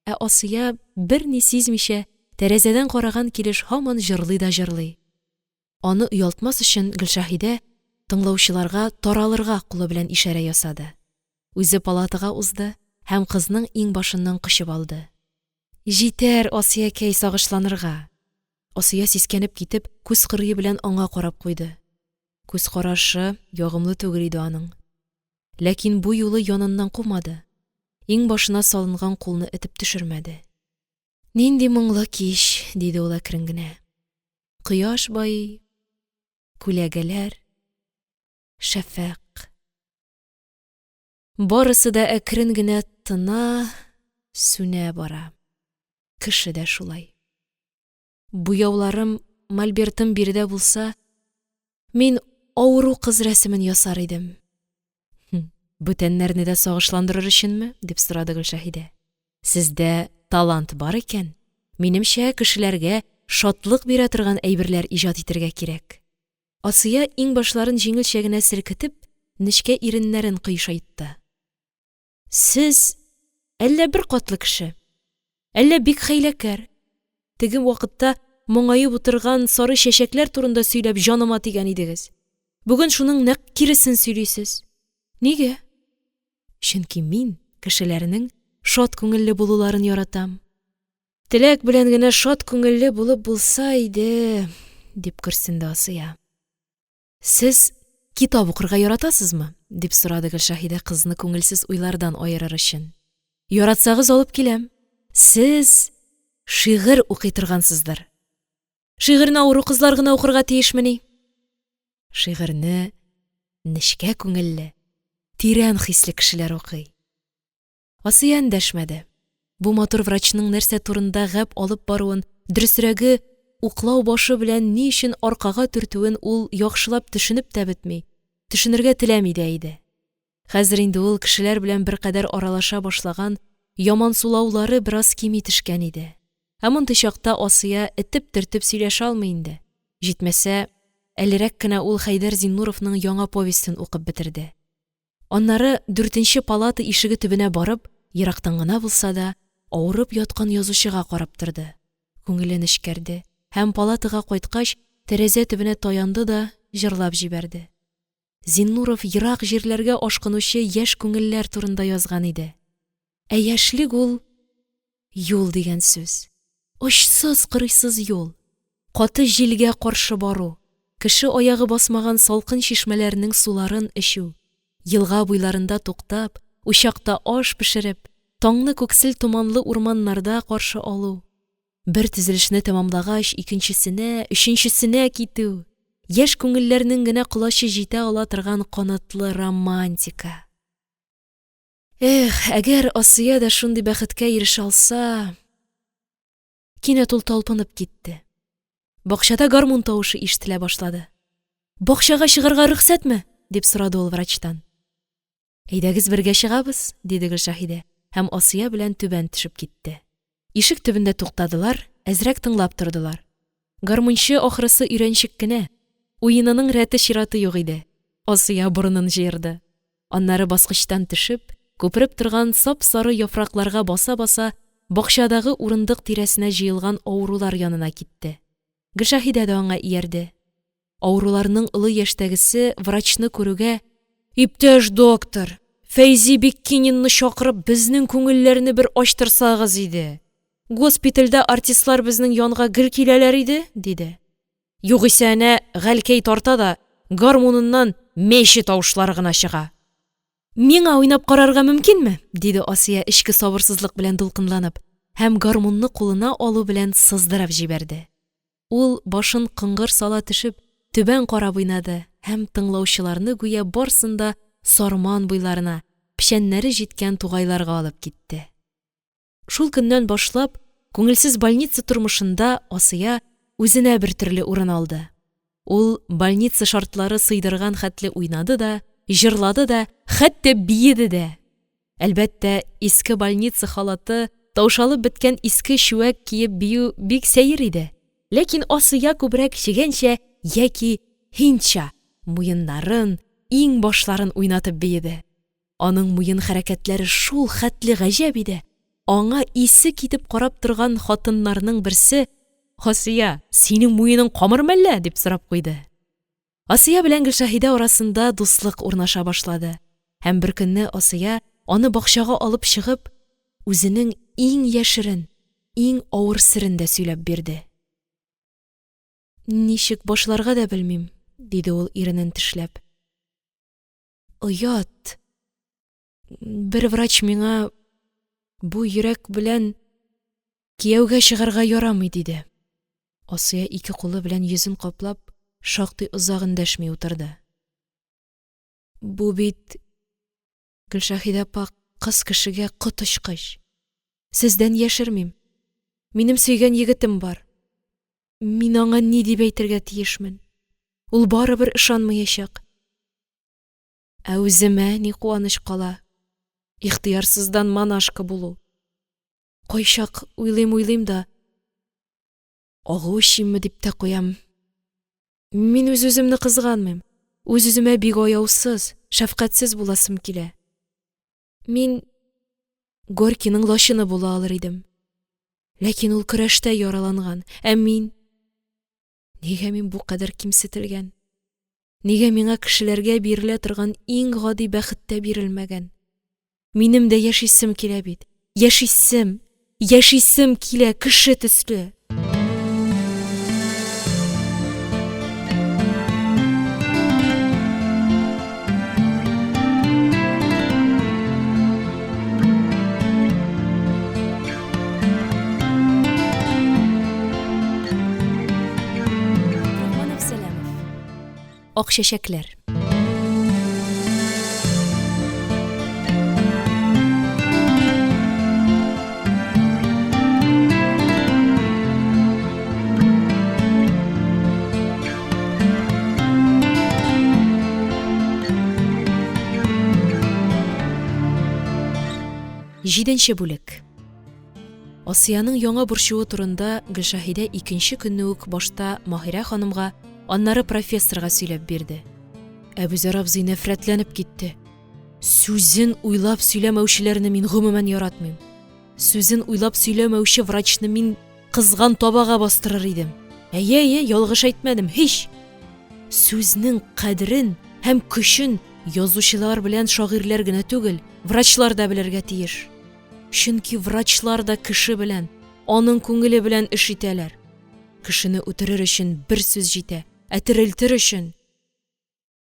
Ә Асия, берни сизмичә, тәрәзәдән караган килеш һаман җырлый да җырлый. Аны оялтмас өчен Гөлшәһидә тыңлаучыларга таралырга кулы белән ишарә ясады. Үзе палатага узды һәм кызның иңбашыннан кочып алды. Җитәр, Асиякәй, сагышланырга! Асия сискәнеп китеп, күз кырые белән аңа карап куйды. Күз карашы ягымлы түгел иде аның. Ләкин бу юлы яныннан кумады, иңбашына салынган кулны этеп төшермәде. Нинди моңлы кич, диде ул әкрен генә. Кояш байый, күләгәләр, шәфәкъ. Барысы да әкрен генә тына, сүнә бара. Кеше дә шулай. Буяуларым, мольбертым биредә булса, мин авыру кыз рәсемен ясар идем. Бүтәннәрне дә сагышландырыр өченме? – дип сорады Гөлшәһидә. Сездә талант бар икән, минемчә, кешеләргә шатлык бирә торган әйберләр иҗат итәргә кирәк. Асия, иңбашларын җиңелчә генә селкетеп, нечкә иреннәрен кыйшайтты. Сез әллә беркатлы кеше, әллә бик хәйләкәр. Теге вакытта моңаеп утырган сары чәчәкләр турында сөйләп җаныма тигән идегез. Бүген шуның нәкъ киресен сөйлисез. Нигә? Чөнки мин кешеләрнең шат күңелле булуларын яратам. Теләк белән генә шат күңелле булып булса иде, дип көрсенде Асия. Сез китап укырга яратасызмы? дип сорады Гөлшәһидә кызны күңелсез уйлардан аерыр өчен. Яратсагыз, алып киләм. Сез шигырь укый торгансыздыр. Шигырьне авыру кызлар гына укырга тиешмени? Шигырьне нечкә күңелле, тирән хисле кешеләр укый. Асия эндәшмәде. Бу матур врачның нәрсә турында гәп алып баруын, дөресрәге, уклау башы белән ни өчен аркага төртүен ул яхшылап төшенеп тә бетми, төшенергә теләми дә иде. Хәзер инде ул кешеләр белән беркадәр аралаша башлаган, ямансулаулары бераз кими төшкән иде. Ә мондый чакта Асия этеп-төртеп сөйләшә алмый инде. Җитмәсә, әлерәк кенә ул Хәйдәр Зиннуровның яңа повестен укып бетерде. Аннары дүртенче палата ишеге төбенә барып, ерактан гына булса да, авырып яткан язучыга карап торды. Күңеле нечкәрде һәм палатага кайткач, тәрәзә төбенә таянды да җырлап җибәрде. Зиннуров ерак җирләргә ашкынучы яшь күңелләр турында язган иде. Ә яшьлек ул юл дигән сүз. Очсыз-кырыйсыз юл. Каты җилгә каршы бару, кеше аягы басмаган салкын чишмәләрнең суларын эчү, елга буйларында туктап, учакта аш пешереп, таңны күксел томанлы урманнарда каршы алу, бер төзелешне тәмамлагач, икенчесенә, өченчесенә китү, яшь күңелләрнең генә колачы җитә ала торган канатлы романтика. Эх, әгәр Асия дә шундый бәхеткә ирешә алса! Кинәт ул талпынып китте. Бакчада гармун тавышы ишетелә башлады. «Бакчага чыгарга рөхсәтме?» – дип сорады ул врачтан. «Әйдәгез, бергә чыгабыз», – диде Гөлшәһидә һәм Асия белән түбән төшеп китте. Ишек төбендә туктадылар, әзрәк тыңлап тордылар. Гармунчы, ахрысы, өйрәнчек кенә. Уенының рәте-чираты юк иде. Асия борынын җыерды. Аннары баскычтан төшеп, күпереп торган сап-сары яфракларга баса-баса, бакчадагы урындык тирәсенә җыелган авырулар янына китте. Гөлшәһидә дә аңа иярде. Авыруларның олы яшьтәгесе врачны күрүгә: «Иптәш доктор, Фәйзи Биккининны чакырып, безнең күңелләрне бер ачтырсагыз иде. Госпитальдә артистлар безнең янга гел киләләр иде», – диде. «Югыйсә әнә Галкәй тарта да гармуныннан мәче тавышлары гына чыга». «Миңа уйнап карарга мөмкинме?» – диде Асия, эчке сабырсызлык белән дулкынланып, һәм гармунны кулына алу белән сыздырып җибәрде. Ул, башын кыңгыр сала төшеп, түбән карап уйнады һәм тыңлаучыларны гүя барсын да Сарман буйларына, печәннәре җиткән тугайларга алып китте. Шул көннән башлап күңелсез больница тормышында Асия үзенә бертөрле урын алды. Ул больница шартлары сыйдырган хәтле уйнады да, җырлады да, хәтта биеде дә. Әлбәттә, иске больница халаты, таушалып беткән иске чүәк киеп бию бик сәер иде, ләкин Асия күбрәк чегәнчә яки һиндча муеннарын, иңбашларын уйнатып биеде. Аның муен хәрәкәтләре шулхәтле гаҗәп иде, аңа исе китеп карап торган хатыннарның берсе: «Асия, синең муеның камырмы әллә?» – дип сорап куйды. Асия белән Гөлшәһидә арасында дуслык урнаша башлады, һәм беркөнне Асия, аны бакчага алып чыгып, үзенең иң яшерен, иң авыр серен дә сөйләп бирде. «Ничек башларга да белмим, – диде ул, иренен тешләп. – Оят, бер врач миңа, бу йөрәк белән кияүгә чыгарга ярамый, диде. Асия, ике кулы белән йөзен каплап, шактый озак эндәшми утырды. Бу бит, Гөлшәһидә апа, кыз кешегә коточкыч! Сездән яшермим, минем сөйгән егетем бар. Мин аңа ни дип әйтергә тиешмен? Ул барыбер ышанмаячак. Ә үземә ни куаныч кала? Ихтыярсыздан монашка булу. Кайчак уйлыйм-уйлыйм да, агу эчимме дип тә куям. Мин үз-үземне кызганмыйм, үз-үземә бик аяусыз, шәфкатьсез буласым килә. Мин Горькийның лачыны була алыр идем. Ләкин ул көрәштә яраланган, ә мин… Нигә мин бу кадәр кимсетелгән? Нигә миңа кешеләргә бирелә торган иң гади бәхет тә бирелмәгән? Минем дә яшисем килә бит, яшисем, яшисем килә кеше төсле! Рахман Әпсәләмов. Ак чәчәкләр. Җиденче бүлек. Асиянең яңа борчуы турында Гөлшәһидә икенче көнне үк башта Маһирә ханымга, аннары профессорга сөйләп бирде. Әбүзәр абзый нәфрәтләнеп китте. Сүзен уйлап сөйләмәүчеләрне мин гомумән яратмыйм. Сүзен уйлап сөйләмәүче врачны мин кызган табага бастырыр идем. Әйе, әйе, ялгыш әйтмәдем, һич! Сүзнең кадерен һәм көчен язучылар белән шагыйрьләр генә түгел, врачлар да белергә тиеш. Чөнки врачлар да кеше белән, аның күңеле белән эш итәләр. Кешене үтерер өчен бер сүз җитә, ә терелтер өчен…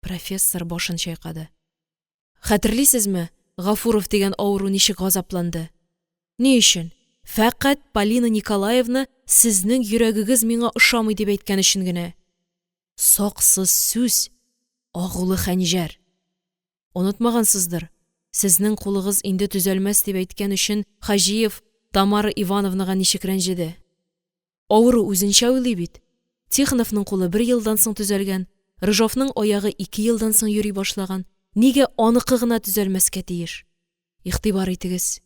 Профессор башын чайкады. Хәтерлисезме, Гафуров дигән авыру ничек газапланды? Ни өчен? Фәкать Полина Николаевна сезнең йөрәгегез миңа ошамый дип әйткән өчен генә. Саксыз сүз, агулы хәнҗәр. Онытмагансыздыр, сезнең кулыгыз инде төзәлмәс дип әйткән өчен Хаҗиев Тамара Ивановнага ничек рәнҗеде. Авыру үзенчә уйлый бит. Тихоновның кулы бер елдан соң төзәлгән, Рыжовның аягы ике елдан соң йөри башлаган. Нигә аныкы гына төзәлмәскә тиеш? Игътибар итегез,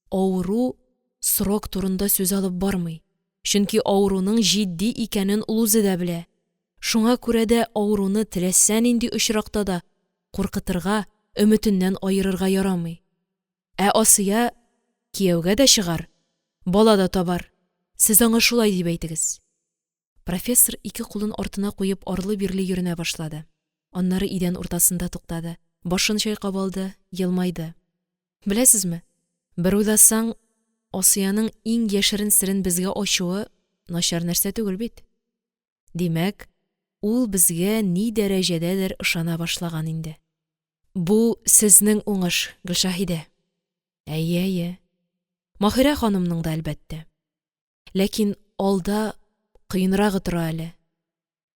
авыру срок турында сүз алып бармый. Чөнки авыруның җитди икәнен ул үзе дә белә. Шуңа күрә дә авыруны теләсә нинди очракта да куркытырга, өметеннән аерырга ярамый. Ә Асия кияүгә дә чыгар, бала да табар. Сез аңа шулай дип әйтегез. Профессор ике кулын артына куеп арлы-бирле йөренә башлады. Аннары идән уртасында туктады, башын чайкап алды, елмайды. Беләсезме, бер уйласаң, Асиянең иң яшерен серен безгә ачуы начар нәрсә түгел бит. Димәк, ул безгә ни дәрәҗәдәдер ышана башлаган инде. Бу сезнең уңыш, Гөлшаһидә. Әйе, әйе. Маһирә ханымның да, әлбәттә. Ләкин алда кыенрагы тора әле.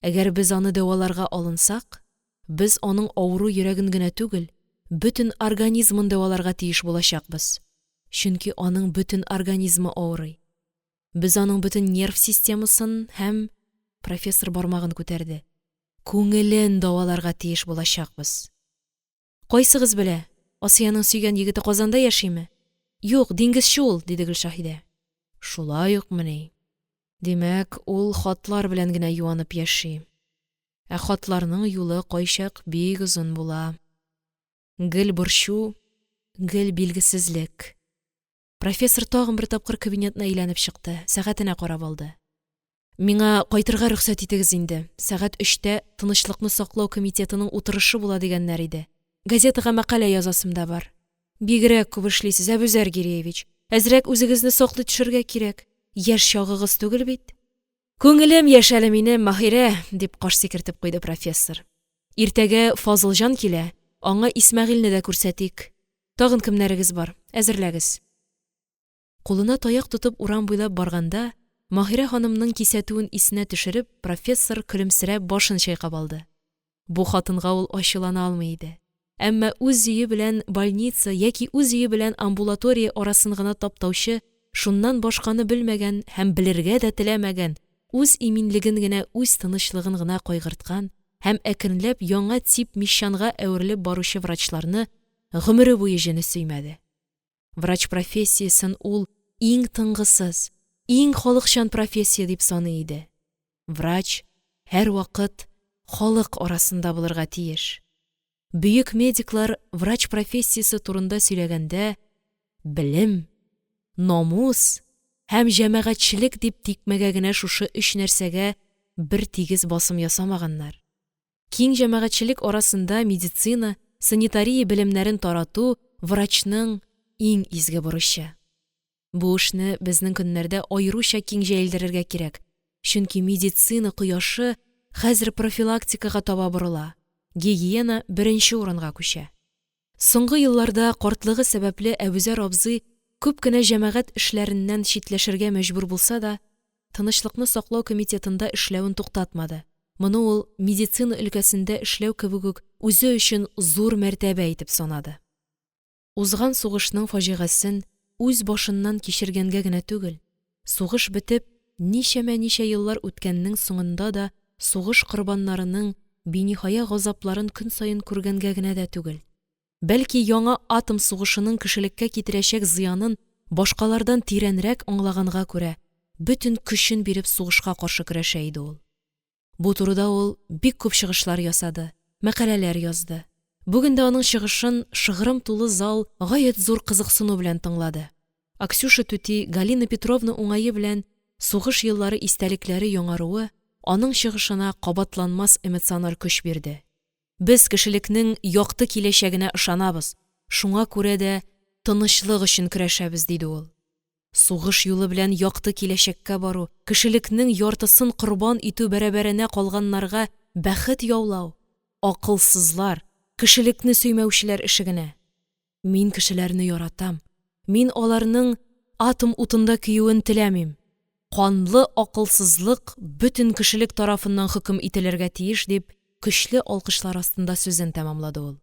Әгәр без аны дәваларга алынсак, без аның авыру йөрәген генә түгел, бөтен организмын дәваларга тиеш булачакбыз. Чөнки аның бөтен организмы авырый. Без аның бөтен нерв системасын һәм, профессор бармагын күтәрде. Күңелен дәваларга тиеш булачакбыз. Кайсыгыз белә, Асиянең сөйгән егете Казанда яшиме? Юк, диңгезче ул, диде Гөлшаһидә. Шулай укмыни? Димәк, ул хатлар белән генә юанып яши. Ә хатларның юлы кайчак бик озын була. Гел борчу, гел билгесезлек. Профессор тагын бер тапкыр кабинетны әйләнеп чыкты, сәгатенә карап алды. Миңа кайтырга рөхсәт итегез инде, сәгать өчтә тынычлыкны саклау комитетының утырышы була дигәннәр иде. Газетага мәкалә язасым да бар. Бигрәк күп эшлисез, Әбүзәр Гиреевич. Әзрәк үзегезне саклый төшәргә кирәк. Яшь чагыгыз түгел бит. Күңелем яшь әле минем, Маһирә, дип каш сикертеп куйды профессор. Иртәгә Фазылҗан килә, аңа Исмәгыйльне дә күрсәтик. Тагын кемнәрегез бар, әзерләгез. Кулына таяк тотып урам буйлап барганда, Маһирә ханымның кисәтүен исенә төшереп, профессор көлемсерәп башын чайкап алды. Бу хатынга ул ачулана алмый иде. Әмма үз өе белән больница яки үз өе белән амбулатория арасын гына таптаучы, шуннан башканы белмәгән һәм белергә дә теләмәгән, үз иминлеген генә, үз тынычлыгын гына кайгырткан һәм әкренләп яңа тип мещанга әверелеп баручы врачларны гомере буе җене сөймәде. Врач профессиясен ул иң тынгысыз, иң халыкчан профессия дип саный иде. Врач һәрвакыт халык арасында булырга тиеш. Бөек медиклар врач профессиясе турында сөйләгәндә, белем, намус һәм җәмәгатьчелек дип тикмәгә генә шушы өч нәрсәгә бертигез басым ясамаганнар. Киң җәмәгатьчелек арасында медицина, санитария белемнәрен тарату врачның иң изге бурычы. Бу эшне безнең көннәрдә аеруча киң җәелдерергә кирәк, чөнки медицина кояшы хәзер профилактикага таба борыла, гигиена беренче урынга күчә. Соңгы елларда картлыгы сәбәпле Әбүзәр абзый күп кенә җәмәгать эшләреннән читләшергә мәҗбүр булса да, Тынычлыкны саклау комитетында эшләвен туктатмады. Моны ул медицина өлкәсендә эшләү кебек үк үзе өчен зур мәртәбә итеп санады. Узган сугышның фаҗигасен үз башыннан кичергәнгә генә түгел, сугыш бетеп, ничәмә-ничә еллар үткәннең соңында да сугыш корбаннарының биниһая газапларын көн саен күргәнгә генә дә түгел, бәлки яңа атом сугышының кешелеккә китерәчәк зыянын башкалардан тирәнрәк аңлаганга күрә, бөтен көчен биреп сугышка каршы көрәшә иде ул. Бу турыда ул бик күп чыгышлар ясады, мәкаләләр язды. Бүген дә аның чыгышын шыгрым тулы зал гаять зур кызыксыну белән тыңлады. Аксюша түти, Галина Петровна уңае белән сугыш еллары истәлекләре яңаруы аның чыгышына кабатланмас эмоциональ көч бирде. Без кешелекнең якты киләчәгенә ышанабыз, шуңа күрә дә тынычлык өчен көрәшәбез, диде ул. Сугыш юлы белән якты киләчәккә бару, кешелекнең яртысын корбан итү бәрабәренә калганнарга бәхет яулау, акылсызлар, кешелекне сөймәүчеләр эше генә. Мин кешеләрне яратам, мин аларның атом утында көюен теләмим. Канлы акылсызлык бөтен кешелек тарафыннан хөкем ителергә тиеш, дип, көчле алкышлар астында сүзен тәмамлады ул.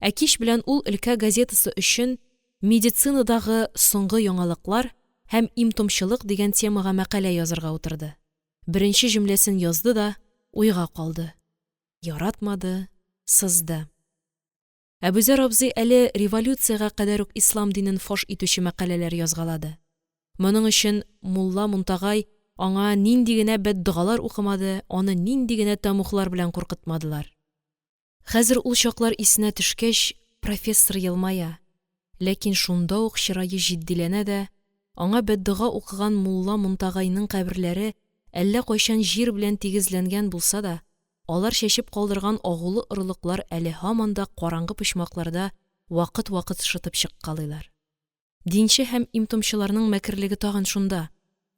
Ә кич белән ул өлкә газетасы өчен Медицинадагы соңгы яңалыклар һәм им-томчылык дигән темага мәкалә язырга утырды. Беренче җөмләсен язды да уйга калды. Яратмады, сызды. Әбүзәр абзый әле революциягә кадәр үк ислам динен фаш итүче мәкаләләр язгалады. Моның өчен мулла Мунтагай аңа нинди генә бәддогалар укымады, аны нинди генә тәмуглар белән куркытмадылар. Хәзер ул чаклар исенә төшкәч, профессор елмая, ләкин шунда ук чырае җитдиләнә дә, аңа бәддога укыган мулла Мунтагайның каберләре әллә кайчан җир белән тигезләнгән булса да, алар чәчеп калдырган агулы орлыклар әле һаман да караңгы почмакларда вакыт-вакыт шытып чыккалыйлар. Динче һәм им-томчыларның мәкерлеге тагын шунда,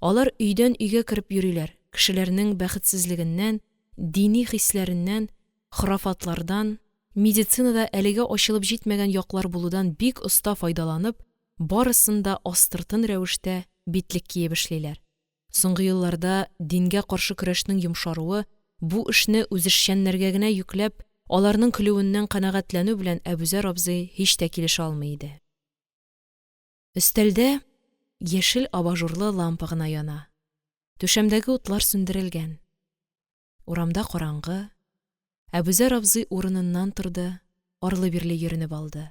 алар өйдән өйгә кереп йөриләр, кешеләрнең бәхетсезлегеннән, дини хисләреннән, хорафатлардан, медицинада әлегә ачылып җитмәгән яклар булудан бик оста файдаланып, барысын да астыртын рәвештә битлек киеп эшлиләр. Соңгы елларда дингә каршы көрәшнең йомшаруы, бу эшне үзешчәннәргә генә йөкләп, аларның көлүеннән канәгатьләнү белән Әбүзәр абзый һич тә килешә алмый иде. Өстәлдә яшел абажурлы лампа гына яна. Түшәмдәге утлар сүндерелгән. Урамда караңгы. Әбүзәр абзый урыныннан торды, арлы-бирле йөренеп алды.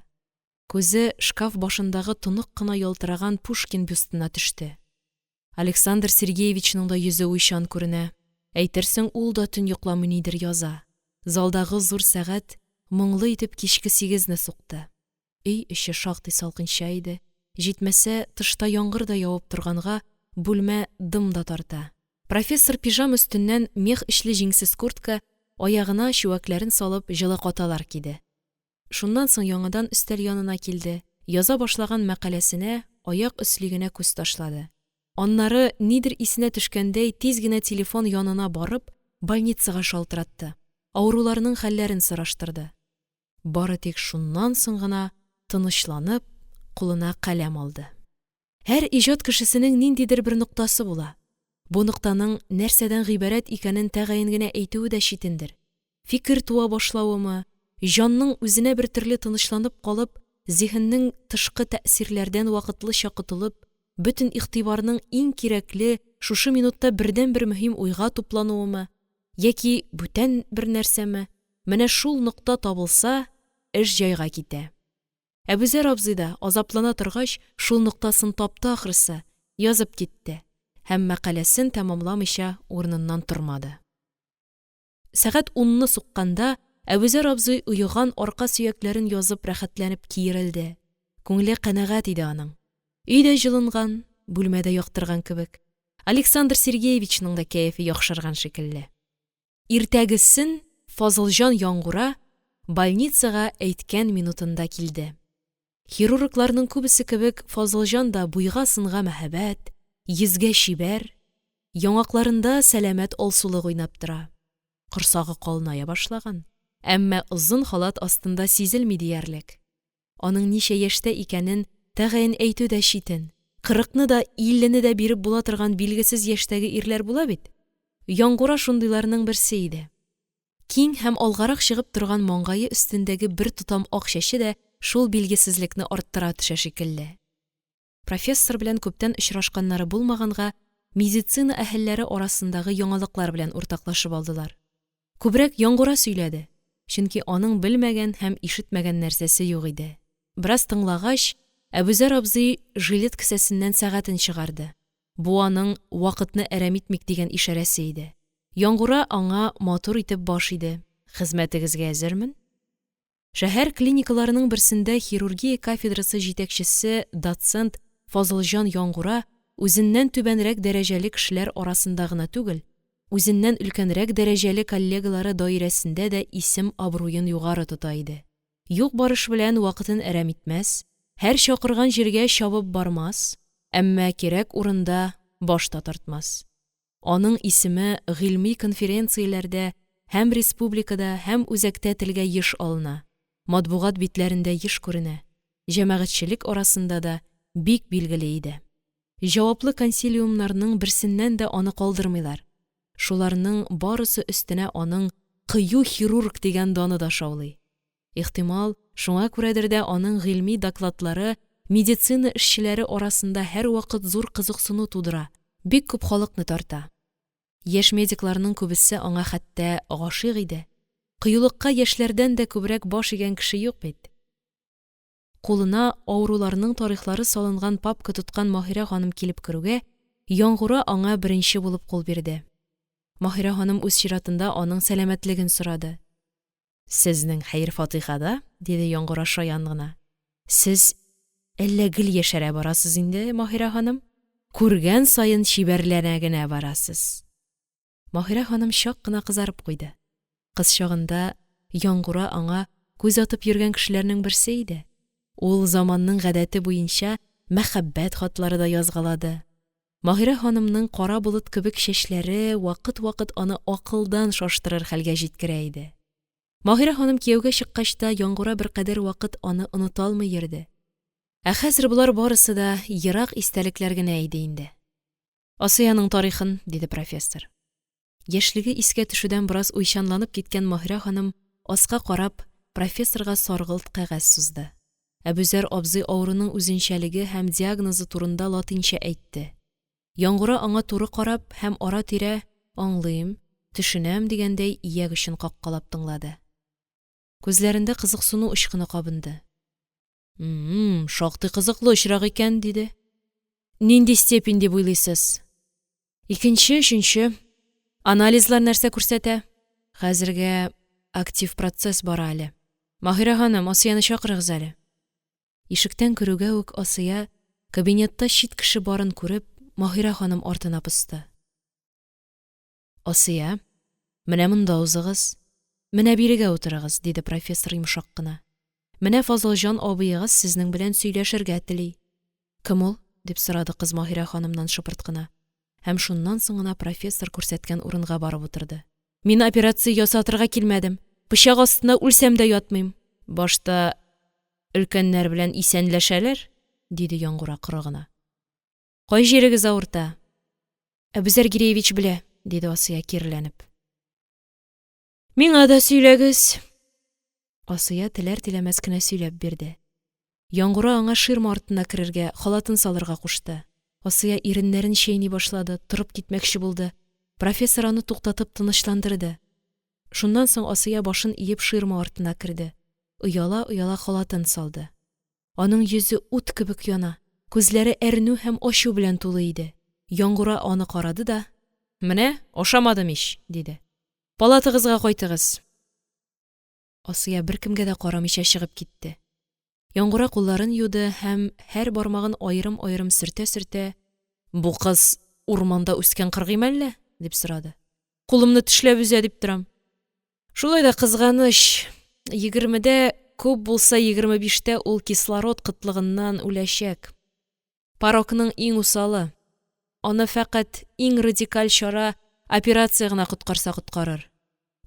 Күзе шкаф башындагы тонык кына ялтыраган Пушкин бюстына төште. Александр Сергеевичның да йөзе уйчан күренә, әйтерсең ул да төн йокламый нидер яза. Залдагы зур сәгать моңлы итеп кичке сигезне сукты. Өй эче шактый салкынча иде, җитмәсә, тышта яңгыр да явып торганга, бүлмә дым да тарта. Профессор пижам өстеннән мех эчле җиңсез куртка, аягына чүәкләрен салып, җылы каталар киде. Шуннан соң яңадан өстәл янына килде, яза башлаган мәкаләсенә аяк өсли генә күз ташлады. Аннары, нидер исенә төшкәндәй, тиз генә телефон янына барып, больницага шалтыратты, авыруларның хәлләрен сораштырды. Бары тик шуннан соң гына, тынычланып, кулына каләм алды. Һәр иҗат кешесенең ниндидер бер ноктасы була. Бу ноктаның нәрсәдән гыйбарәт икәнен тәгаен генә әйтүе дә читендер. Фикер туа башлавымы, җанның үзенә бер төрле тынычланып калып, зиһеннең тышкы тәэсирләрдән вакытлыча котылып, бөтен игътибарның иң кирәкле, шушы минутта бердәнбер мөһим уйга туплануымы, яки бүтән бер нәрсәме, менә шул нокта табылса, эш җайга китә. Әбүзәр абзый да, азаплана торгач, шул ноктасын тапты ахрысы, язып китте һәм мәкаләсен тәмамламыйча урыныннан тормады. Сәгать унны сукканда, Әбүзәр абзый оеган арка сөякләрен язып рәхәтләнеп киерелде. Күңеле канәгать иде аның. Өй дә җылынган, бүлмә дә яктырган кебек. Александр Сергеевичның да кәефе яхшырган шикелле. Иртәгесен Фазылҗан Яңгура больницага әйткән минутында килде. Хирургларның күбесе кебек Фазылҗан да буйга-сынга мәһабәт, йөзгә чибәр, яңакларында сәламәт алсулык уйнап тора. Корсагы калыная башлаган, әмма озын халат астында сизелми диярлек. Аның ничә яшьтә икәнен тәгаен әйтү дә читен. Кырыкны да, иллене дә биреп була торган билгесез яшьтәге ирләр була бит. Яңгура шундыйларның берсе иде. Киң һәм алгарак чыгып торган маңгае өстендәге бер тотам ак чәче дә шул билгесезлекне арттыра төшә шикелле. Профессор белән күптән очрашканнары булмаганга, медицина әһелләре арасындагы яңалыклар белән уртаклашып алдылар. Күбрәк Яңгура сөйләде, чөнки аның белмәгән һәм ишетмәгән нәрсәсе юк иде. Бераз тыңлагач, Әбүзәр абзый жилет кесәсеннән сәгатен чыгарды. Бу аның вакытны әрәм итмик дигән ишарәсе иде. Яңгура аңа матур итеп баш иде, Хезмәтегезгә әзермен. Шәһәр клиникаларының берсендә хирургия кафедрасы җитәкчесе доцент Фазылҗан Яңгура үзеннән түбәнрәк дәрәҗәле кешеләр арасында гына түгел, үзеннән өлкәнрәк дәрәҗәле коллегалары даирәсендә дә исем-абруен югары тота иде. Юк барыш белән вакытын әрәм итмәс, һәр чакырган җиргә чабып бармас, әмма кирәк урында баш та тартмас. Аның исеме гыйльми конференцияләрдә һәм республикада, һәм үзәктә телгә еш алына, матбугат битләрендә еш күренә, җәмәгатьчелек арасында да бик билгеле иде. Җаваплы консилиумнарның берсеннән дә аны калдырмыйлар. Шуларның барысы өстенә аның кыю хирург дигән даны да шаулый. Ихтимал, шуңа күрәдер дә аның гыйльми докладлары медицина эшчеләре арасында һәрвакыт зур кызыксыну тудыра, бик күп халыкны тарта. Яшь медикларның күбесе аңа хәтта гашыйк иде. Кыюлыкка яшьләрдән дә күбрәк баш игән кеше юк бит. Кулына авыруларның тарихлары салынган папка тоткан Маһирә ханым килеп керүгә, Яңгура аңа беренче булып кул бирде. Маһирә ханым үз чиратында аның сәламәтлеген сорады. Сезнең хәер-фатыйхада, диде Яңгура шаян гына. Сез әллә гел яшәрә барасыз инде, Маһирә ханым? Күргән саен чибәрләнә генә барасыз. Маһирә ханым чак кына кызарып куйды. Кыз чагында Яңгура аңа күз атып йөргән кешеләрнең берсе иде. Ул заманның гадәте буенча мәхәббәт хатлары да язгалады. Маһирә ханымның кара болыт кебек чәчләре вакыт-вакыт аны акылдан шаштырыр хәлгә җиткерә иде. Маһирә ханым кияүгә чыккач та Яңгура беркадәр вакыт аны оныта алмый йөрде. Ә хәзер болар барысы да ерак истәлекләр генә иде инде. Асияның тарихын, диде профессор. Яшьлеге искә төшүдән бераз уйчанланып киткән Маһирә ханым, аска карап, профессорга саргылт кәгазь сузды. Әбүзәр абзый авыруның үзенчәлеге һәм диагнозы турында латинча әйтте. Яңгура аңа туры карап һәм ара-тирә, Аңлыйм, Төшенәм дигәндәй, ияк очын каккалап тыңлады. Күзләрендә кызыксыну очкыны кабынды. Шактый кызыклы очрак икән, – диде. – Нинди степень дип уйлыйсыз? Икенче, өченче… Анализлар нәрсә күрсәтә? Хәзергә актив процесс бара әле. Маһирә ханым, Асияне чакырыгыз әле. Ишектән керүгә үк, Асия, кабинетта чит кеше барын күреп, Маһирә ханым артына посты. – Асия, менә монда узыгыз, менә бирегә утырыгыз, – диде профессор йомшак кына. – Менә Фазылҗан абыегыз сезнең белән сөйләшергә тели. – Кем ул? – дип сорады кыз Маһирә ханымнан шыпырт кына һәм шуннан соң гына профессор күрсәткән урынга барып утырды. – Мин операция ясатырга килмәдем, пычак астына үлсәм дә ятмыйм! – Башта өлкәннәр белән исәнләшәләр, – диде Яңгура коры гына. – Кай җирегез авырта? Әбүзәр Гиреевич белә, – диде Асия, киреләнеп. – Миңа да сөйләгез! Асия теләр-теләмәс кенә сөйләп бирде. Яңгура аңа ширма артына керергә, халатын салырга кушты. Асия иреннәрен чәйни башлады, торып китмәкче булды. Профессор аны туктатып тынычландырды. Шуннан соң Асия башын иеп ширма артына керде, ояла-ояла халатын салды. Аның йөзе ут кебек яна, күзләре әрнү һәм ачу белән тулы иде. Яңгура аны карады да: – Менә, ашамадым ич! – диде. – Палатагызга кайтыгыз! Асия беркемгә дә карамыйча чыгып китте. Яңгура кулларын юды һәм, һәр бармагын аерым-аерым сөртә-сөртә: – Бу кыз урманда үскән кыргыймы әллә? – дип сорады. – Кулымны тешләп өзә дип торам. Шулай да кызганыч, 20дә, күп булса 25тә ул кислород кытлыгыннан үләчәк. Порокның иң усалы. Аны фәкать иң радикаль чара – операция гына коткарса коткарыр.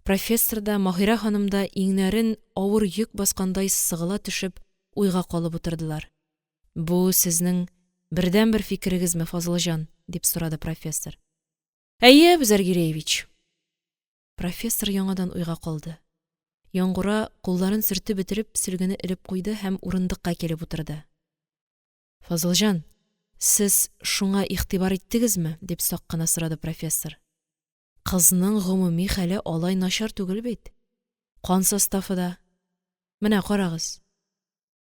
Профессор да, Маһирә ханым да иңнәрен авыр йөк баскандай сыгыла төшеп, уйга калып утырдылар. – Бу сезнең бердәнбер фикерегезме, Фазылҗан? – дип сорады профессор. – Әйе, Әбүзәр Гиреевич. Профессор яңадан уйга калды. Яңгура, кулларын сөртеп бетереп, сөлгене элеп куйды һәм урындыкка килеп утырды. – Фазылҗан, сез шуңа игътибар иттегезме? – дип сак кына сорады профессор. – Кызның гомуми хәле алай начар түгел бит. Кан составы да… Менә карагыз.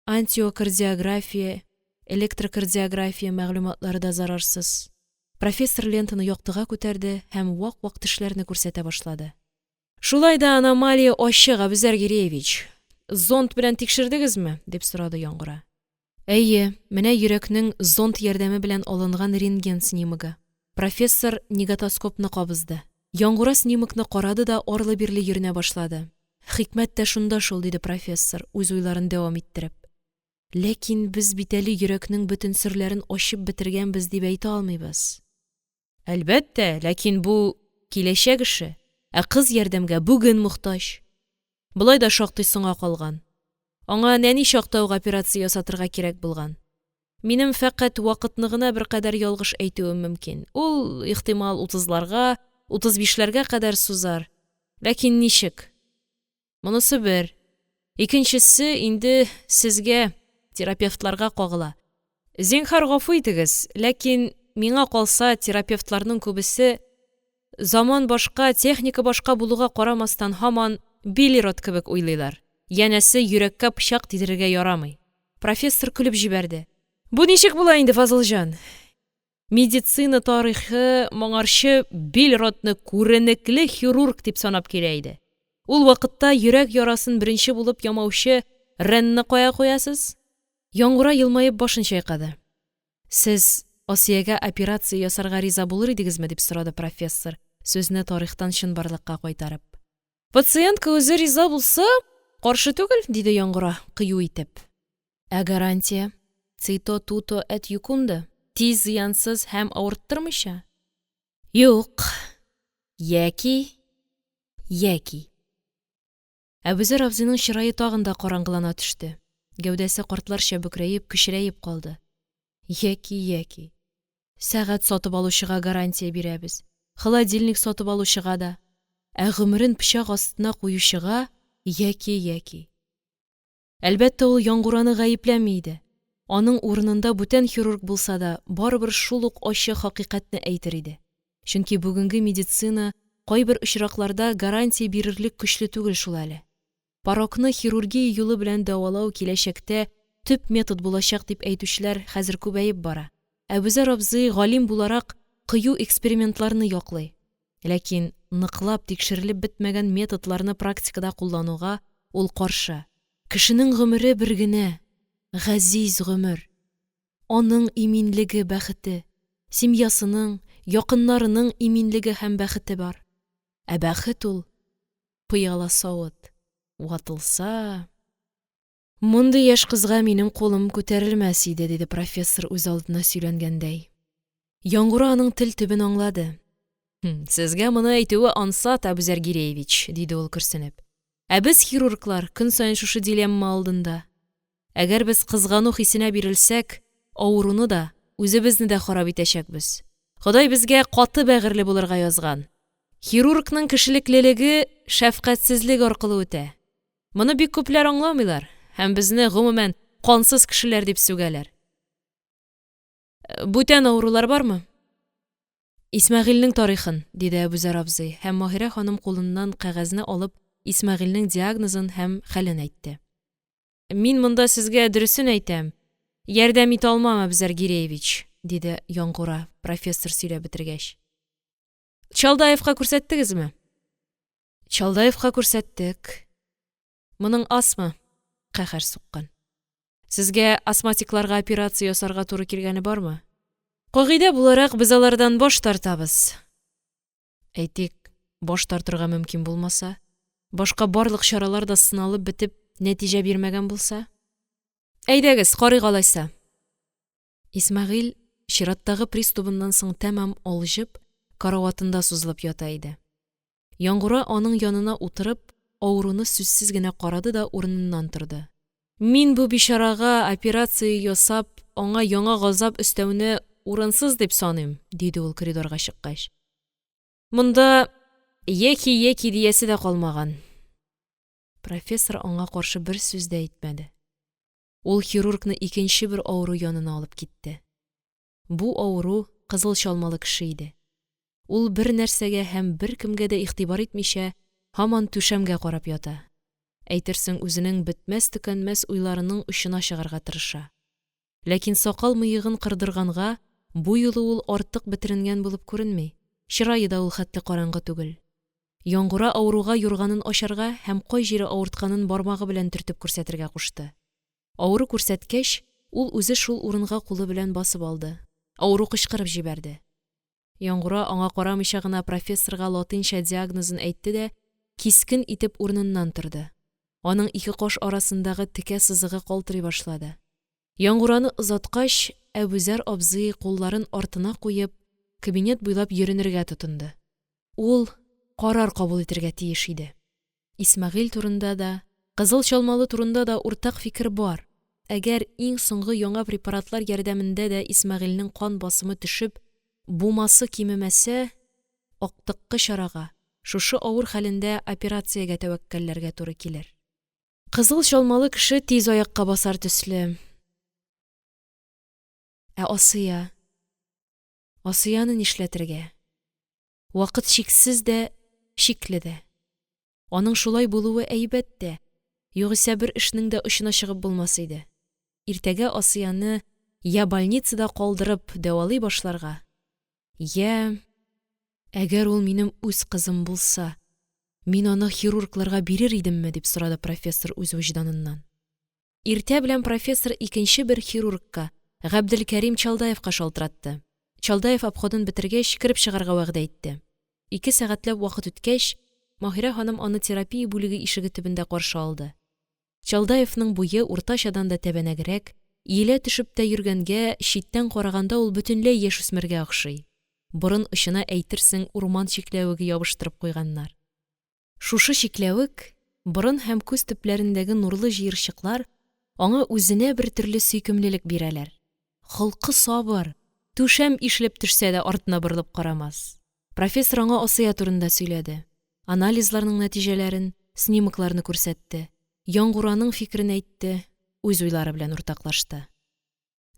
Антиокардиография, электрокардиография мәгълүматлары да зарарсыз. Профессор лентаны яктыга күтәрде һәм вак-вак тешләрне күрсәтә башлады. – Шулай да аномалия ачык, Әбүзәр Гиреевич. Зонд белән тикшердегезме? – дип сорады Яңгура. – Әйе, менә йөрәкнең зонд ярдәме белән алынган рентген снимогы. Профессор негатоскопны кабызды. Яңгура снимокны карады да арлы-бирле йөренә башлады. Хикмәт тә шунда шул, диде профессор, үз уйларын дәвам иттереп. Ләкин без бит әле йөрәкнең бөтен серләрен ачып бетергәнбез дип әйтә алмыйбыз. Әлбәттә, ләкин бу киләчәк эше, ә кыз ярдәмгә бүген мохтаҗ. Болай да шактый соңга калган. Аңа нәни чакта ук операция ясатырга кирәк булган. Минем фәкать вакытны гына беркадәр ялгыш әйтүем мөмкин. Ул, ихтимал, 30ларга, 35ләргә кадәр сузар. Ләкин ничек? Монысы бер. Икенчесе инде сезгә, терапевтларга кагыла. Зинһар, гафу итегез, ләкин, миңа калса, терапевтларның күбесе, заман башка, техника башка булуга карамастан, һаман Бильрот кебек уйлыйлар, янәсе, йөрәккә пычак тидерергә ярамый. Профессор көлеп җибәрде. Бу ничек була инде, Фазылҗан? Медицина тарихы моңарчы Бильротны күренекле хирург дип санап килә иде. Ул вакытта йөрәк ярасын беренче булып ямаучы Ренны кая куясыз? Яңгура елмаеп башын чайкады. – Сез Асиягә операция ясарга риза булыр идегезме? – дип сорады профессор, сүзне тарихтан чынбарлыкка кайтарып. – Пациентка үзе риза булса, каршы түгел, – диде Яңгура, кыю итеп. – Ә гарантия? Цито туто эт юкунда? Тиз, зыянсыз һәм авырттырмыйча? Юк. Яки… Яки. Әбүзәр абзыйның чырае тагын да караңгылана төште. Гәүдәсе картларча бөкрәеп, кечерәеп калды. Яки, яки. Сәгать сатып алучыга гарантия бирәбез. Холодильник сатып алучыга да. Ә гомерен пычак астына куючыга яки, яки. Әлбәттә, ул Яңгураны гаепләми иде. Аның урынында бүтән хирург булса да, барыбер шул ук ачы хакыйкатьне әйтер иде. Чөнки бүгенге медицина Кайбер очракларда гарантия бирерлек көчле түгел шул әле. Порокны хирургия юлы белән дәвалау киләчәктә төп метод булачак дип әйтүчеләр хәзер күбәеп бара. Әбүзәр абзый, галим буларак, кыю экспериментларны яклый. Ләкин ныклап тикшерелеп бетмәгән методларны практикада куллануга ул каршы. Кешенең гомере бер генә, газиз гомер. Аның иминлеге, бәхете, семьясының, якыннарының иминлеге һәм бәхете бар. Ә бәхет ул – пыяла савыт, ватылса… «Мондый яшь кызга минем кулым күтәрелмәс иде», – диде профессор, үзалдына сөйләнгәндәй. Яңгура аның тел төбен аңлады: – Сезгә моны әйтүе ансат, Әбүзәр Гиреевич, – диде ул, көрсенеп. – Ә без, хирурглар, көн саен шушы дилемма алдында. Әгәр без кызгану хисенә бирелсәк, авыруны да, үзебезне дә харап итәчәкбез. Ходай безгә каты бәгырьле булырга язган. Хирургның кешелеклелеге шәфкатьсезлек аркылы үтә. Моны бик күпләр аңламыйлар һәм безне, гомумән, кансыз кешеләр дип сүгәләр. Бүтән авырулар бармы? Исмәгыйльнең тарихын, диде Әбүзәр абзый һәм Маһирә ханым кулыннан кәгазьне алып, Исмәгыйльнең диагнозын һәм хәлен әйтте. Мин монда сезгә дөресен әйтәм, ярдәм итә алмам, Әбүзәр Гиреевич, диде Яңгура, профессор сөйләп бетергәч. Чалдаевка күрсәттегезме? Чалдаевка күрсәттек. Моның астмы, каһәр суккан. Сезгә астматикларга операция ясарга туры килгәне бармы? Кагыйдә буларак, без алардан баш тартабыз. Әйтик, баш тартырга мөмкин булмаса, башка барлык чаралар да сыналып бетеп, нәтиҗә бирмәгән булса? Әйдәгез, карыйк алайса. Исмәгыйль, чираттагы приступыннан соң тәмам алҗып, караватында сузылып ята иде. Яңгура аның янына утырып, авыруны сүзсез генә карады да урыныннан торды. Мин бу бичарага операция ясап, аңа яңа газап өстәүне урынсыз дип саныйм, диде ул, коридорга чыккач. Монда яки-яки диясе дә калмаган. Профессор аңа каршы бер сүз дә әйтмәде. Ул хирургны икенче бер авыру янына алып китте. Бу авыру кызыл чалмалы кеше иде. Ул бернәрсәгә һәм беркемгә дә игътибар итмичә, һаман түшәмгә карап ята. Әйтерсең, үзенең бетмәс-төкәнмәс уйларының очына чыгарга тырыша. Ләкин сакал-мыегын кырдырганга, бу юлы ул артык бетеренгән булып күренми, чырае да ул хәтле караңгы түгел. Яңгура авыруга юрганын ачарга һәм кай җире авыртканын бармагы белән төртеп күрсәтергә кушты. Авыру күрсәткәч, ул үзе шул урынга кулы белән басып алды. Авыру кычкырып җибәрде. Яңгура аңа карамыйча гына профессорга латинча диагнозын әйтте дә кискен итеп урыныннан торды. Аның ике каш арасындагы текә сызыгы калтырый башлады. Яңгураны озаткач, Әбүзәр абзый, кулларын артына куеп, кабинет буйлап йөренергә тотынды. Ул карар кабул итәргә тиеш иде. Исмәгыйль турында да, кызыл чалмалы турында да уртак фикер бар. Әгәр иң соңгы яңа препаратлар ярдәмендә дә Исмәгыйльнең кан басымы төшеп, бумасы кимемәсә, актыккы чарага, шушы авыр хәлендә операциягә тәвәккәлләргә туры килер. Кызыл чалмалы кеше тиз аякка басар төсле. Ә Асия? Асияне нишләтергә? Вакыт чиксез дә, чикле дә. Аның шулай булуы әйбәт тә, югыйсә бер эшнең дә очына чыгып булмас иде. Иртәгә Асияне йә больницада калдырып дәвалый башларга, йә… Әгәр ул минем үз кызым булса, мин аны хирургларга бирер идемме, дип сорады профессор үз вөҗданыннан. Иртә белән профессор икенче бер хирургка – Габделкәрим Чалдаевка шалтыратты. Чалдаев обходын бетергәч, кереп чыгарга вәгъдә итте. Ике сәгатьләп вакыт үткәч, Маһирә ханым аны терапия бүлеге ишеге төбендә каршы алды. Чалдаевның буе уртачадан да тәбәнәгрәк, иелә төшеп тә йөргәнгә, читтән караганда ул бөтенләй яшүсмергә охшый. Борын очына әйтерсең урман чикләвеге ябыштырып куйганнар. Шушы чикләвек, борын һәм күз төпләрендәге нурлы җыерчыклар аңа үзенә бертөрле сөйкемлелек бирәләр. Холкы сабыр, түшәм ишелеп төшсә дә артына борылып карамас. Профессор аңа Асия турында сөйләде, анализларның нәтиҗәләрен, снимокларны күрсәтте, Яңгураның фикерен әйтте, үз уйлары белән уртаклашты.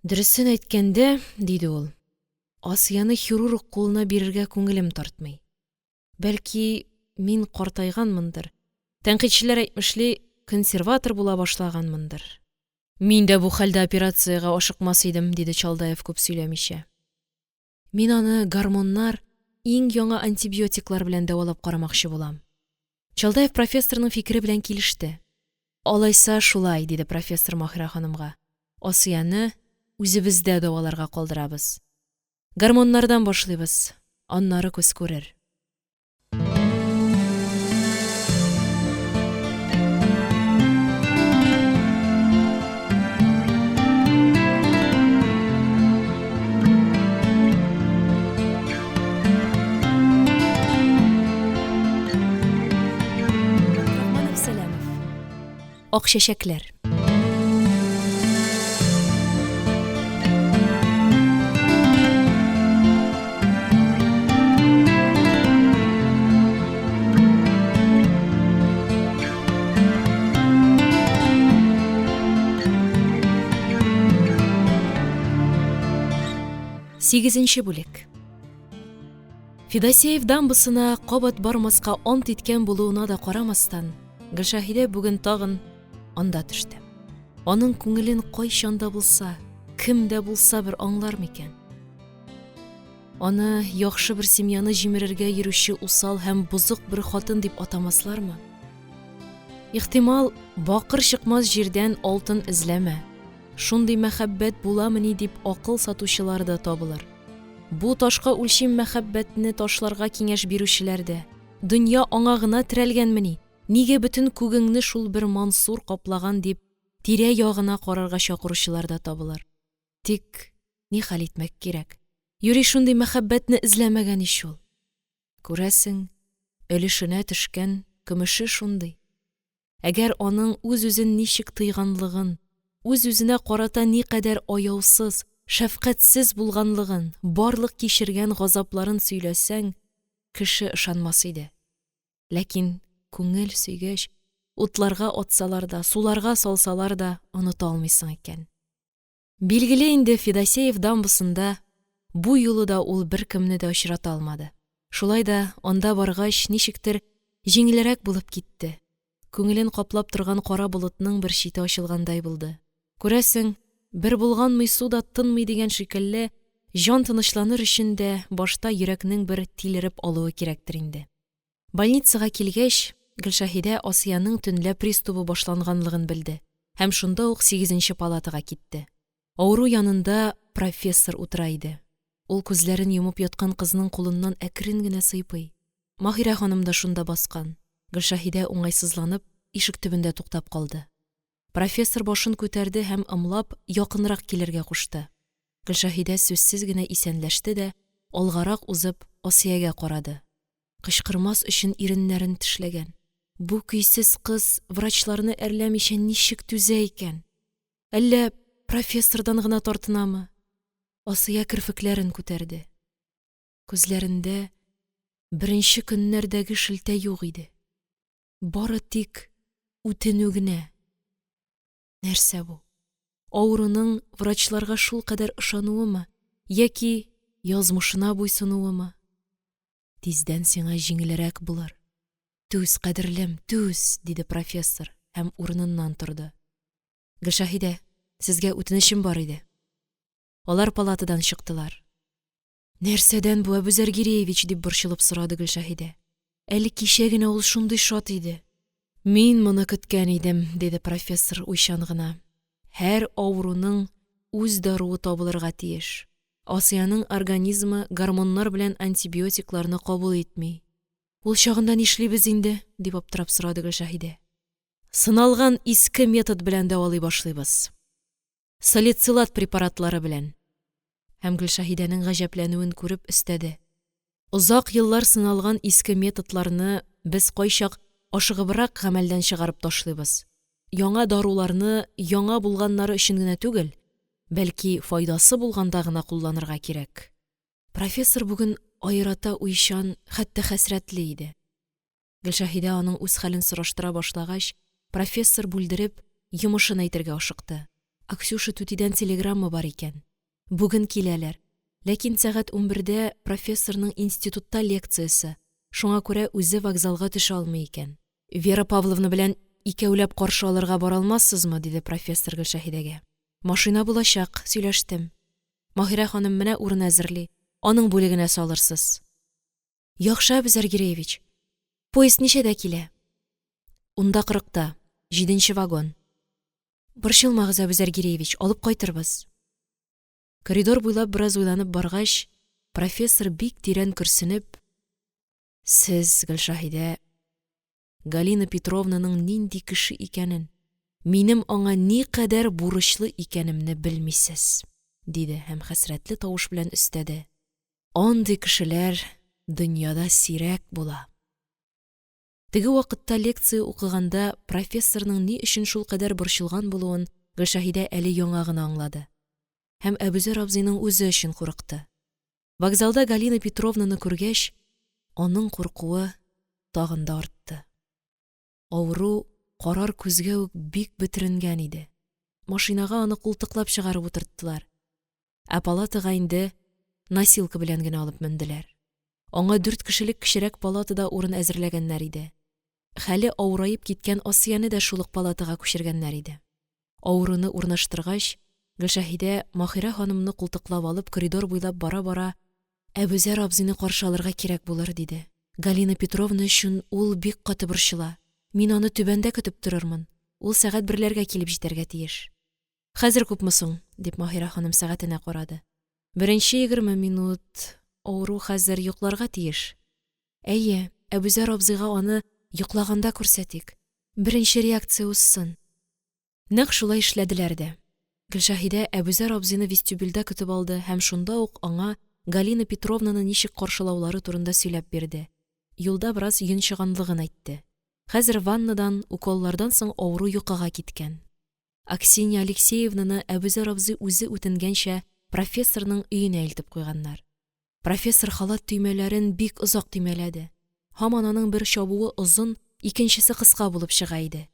Дөресен әйткәндә, диде ул, Асияне хирург кулына бирергә күңелем тартмый. Бәлки, мин картайганмындыр, тәнкыйтьчеләр әйтмешли, консерватор була башлаганмындыр. Мин дә бу хәлдә операциягә ашыкмас идем, – диде Чалдаев, күп сөйләмичә. Мин аны гормоннар, иң яңа антибиотиклар белән дәвалап карамакчы булам. Чалдаев профессорның фикере белән килеште. Алайса, шулай, диде профессор Маһирә ханымга, Асияне үзебездә дәваларга калдырабыз. Гормоннардан башлыйбыз, аннары күз күрер. Габдрахманов Сәләмов. Ак чәчәкләр. Сигезенче бүлек. Федосеев дамбасына кабат бармаска ант иткән булуына да карамастан, Гөлшәһидә бүген тагын анда төште. Аның күңелен кайчан да булса, кем дә булса бер аңлар микән? Аны яхшы бер семьяны җимерергә йөрүче усал һәм бозык бер хатын дип атамаслармы? Ихтимал, бакыр чыкмас җирдән алтын эзләмә. Шундый мәхәббәт буламыни дип акыл сатучылар да табылыр. Бу ташка үлчим мәхәббәтне ташларга киңәш бирүчеләр дә, дөнья аңа гына терәлгәнмени, нигә бөтен күгеңне шул бер Мансур каплаган дип, тирә-ягына карарга чакыручылар да табылыр. Тик нихәл итмәк кирәк, юри шундый мәхәббәтне эзләмәгән ич ул. Күрәсең, өлешенә төшкән көмеше шундый. Әгәр аның үз-үзен ничек тыйганлыгын, үз-үзенә карата никадәр аяусыз, шәфкатьсез булганлыгын, барлык кичергән газапларын сөйләсәң, кеше ышанмас иде. Ләкин күңел сөйгәч, утларга атсалар да, суларга салсалар да оныта алмыйсың икән. Билгеле инде, Федосеев дамбасында бу юлы да ул беркемне дә очрата алмады. Шулай да, анда баргач, ничектер, җиңелрәк булып китте. Күңелен каплап торган кара болытның бер чите ачылгандай булды. Күрәсең, бер болганмый су да тынмый дигән шикелле, җан тынычланыр өчен дә башта йөрәкнең бер тилереп алуы кирәктер инде. Больницага килгәч, Гөлшәһидә Асиянең төнлә пристубы башланганлыгын белде һәм шунда ук сигезенче палатага китте. Авыру янында профессор утыра иде. Ул күзләрен йомып яткан кызның кулыннан әкрен генә сыйпый. Маһирә ханым да шунда баскан. Гөлшәһидә уңайсызланып, ишек төбендә туктап калды. Профессор башын күтәрде һәм ымлап якынрак килергә кушты. Гөлшәһидә сүзсез генә исәнләште дә, алгарак узып, Асиягә карады. Кычкырмас өчен иреннәрен тешләгән. Бу көйсез кыз врачларны әрләмичә ничек түзә икән? Әллә профессордан гына тартынамы? Асия керфекләрен күтәрде. Күзләрендә беренче көннәрдәге шелтә юк иде. Бары тик үтенү генә. Нәрсә бу? Авыруның врачларга шулкадәр ышануымы яки язмышына буйсынуымы? Тиздән сиңа җиңелрәк булыр. Түз, кадерлем, түз, диде профессор һәм урыныннан торды. Гөлшәһидә, сезгә үтенечем бар иде. Алар палатадан чыктылар. Нәрсәдән бу, Әбүзәр Гиреевич? дип борчылып сорады Гөлшәһидә. Әле кичә генә ул шундый шат иде. Мин моны көткән идем, диде профессор уйчан гына. Һәр авыруның үз даруы табылырга тиеш. Асиянең организмы гормоннар белән антибиотикларны кабул итми. Ул чагында нишлибез инде? дип аптырап сорады Гөлшәһидә. Сыналган иске метод белән дәвалый башлыйбыз. Салицилат препаратлары белән. Һәм Гөлшәһидәнең гаҗәпләнүен күреп өстәде. Озак еллар сыналган иске методларны без кайчак ашыгыбрак гамәлдән чыгарып ташлыйбыз. Яңа даруларны яңа булганнары өчен генә түгел, бәлки файдасы булганда гына кулланырга кирәк. Профессор бүген аерата уйчан, хәтта хәсрәтле иде. Гөлшәһидә аның үз хәлен сораштыра башлагач, профессор бүлдереп, йомышын әйтергә ашыкты. Аксюша түтидән телеграмма бар икән. Бүген киләләр. Ләкин сәгать унбердә профессорның институтта лекциясе. Шуңа күрә үзе вокзалга төшә алмый икән. Вера Павловна белән икәүләп каршы алырга бара алмассызмы? – диде профессор Гөлшәһидәгә. Машина булачак, сөйләштем. Маһирә ханым менә урын әзерли, аның бүлегенә салырсыз. Яхшы, Әбүзәр Гиреевич. Поезд ничәдә килә? 10:40, җиденче вагон. Борчылмагыз, Әбүзәр Гиреевич, алып кайтырбыз. Коридор буйлап бераз уйланып баргач, профессор, бик тирән көрсенеп: – Сез, Гөлшәһидә, Галина Петровнаның нинди кеше икәнен, минем аңа никадәр бурычлы икәнемне белмисез, – диде һәм хәсрәтле тавыш белән өстәде: – Андый кешеләр дөньяда сирәк була. Теге вакытта лекция укыганда профессорның ни өчен шулкадәр борчылган булуын Гөлшәһидә әле яңа гына аңлады һәм Әбүзәр абзыйның үзе өчен курыкты. Вокзалда Галина Петровнаны күргәч, аның куркуы тагын да артты. Авыру карар күзгә үк бик бетеренгән иде. Машинага аны култыклап чыгарып утырттылар. Ә палатага инде носилка белән генә алып менделәр. Аңа дүрт кешелек кечерәк палатада урын әзерләгәннәр иде. Хәле авыраеп киткән Асияне дә шул ук палатага күчергәннәр иде. Авыруны урнаштыргач, Гөлшәһидә, Маһирә ханымны култыклап алып, коридор буйлап бара-бара: – Әбүзәр абзыйны каршы алырга кирәк булыр, – диде. – Галина Петровна өчен ул бик каты борчыла. Мин аны түбәндә көтеп торырмын. Ул сәгать берләргә килеп җитәргә тиеш. Хәзер күпме соң? – дип, Маһирә ханым сәгатенә карады. Беренче 20 минут. Авыру хәзер йокларга тиеш. Әйе, Әбүзәр абзыйга аны йоклаганда күрсәтик. Беренче реакция узсын. Нәкъ шулай эшләделәр дә. Гөлшәһидә Әбүзәр абзыйны вестибюльдә көтеп алды һәм шунда ук аңа Галина Петровнаны ничек каршылаулары турында сөйләп бирде. Юлда бераз йончыганлыгын әйтте. Хәзер ваннадан, уколлардан соң авыру йокыга киткән. Аксинья Алексеевнаны Әбүзәр абзый үзе үтенгәнчә профессорның өенә илтеп куйганнар. Профессор халат төймәләрен бик озак төймәләде. Һаман аның бер чабуы озын, икенчесе кыска булып чыга иде.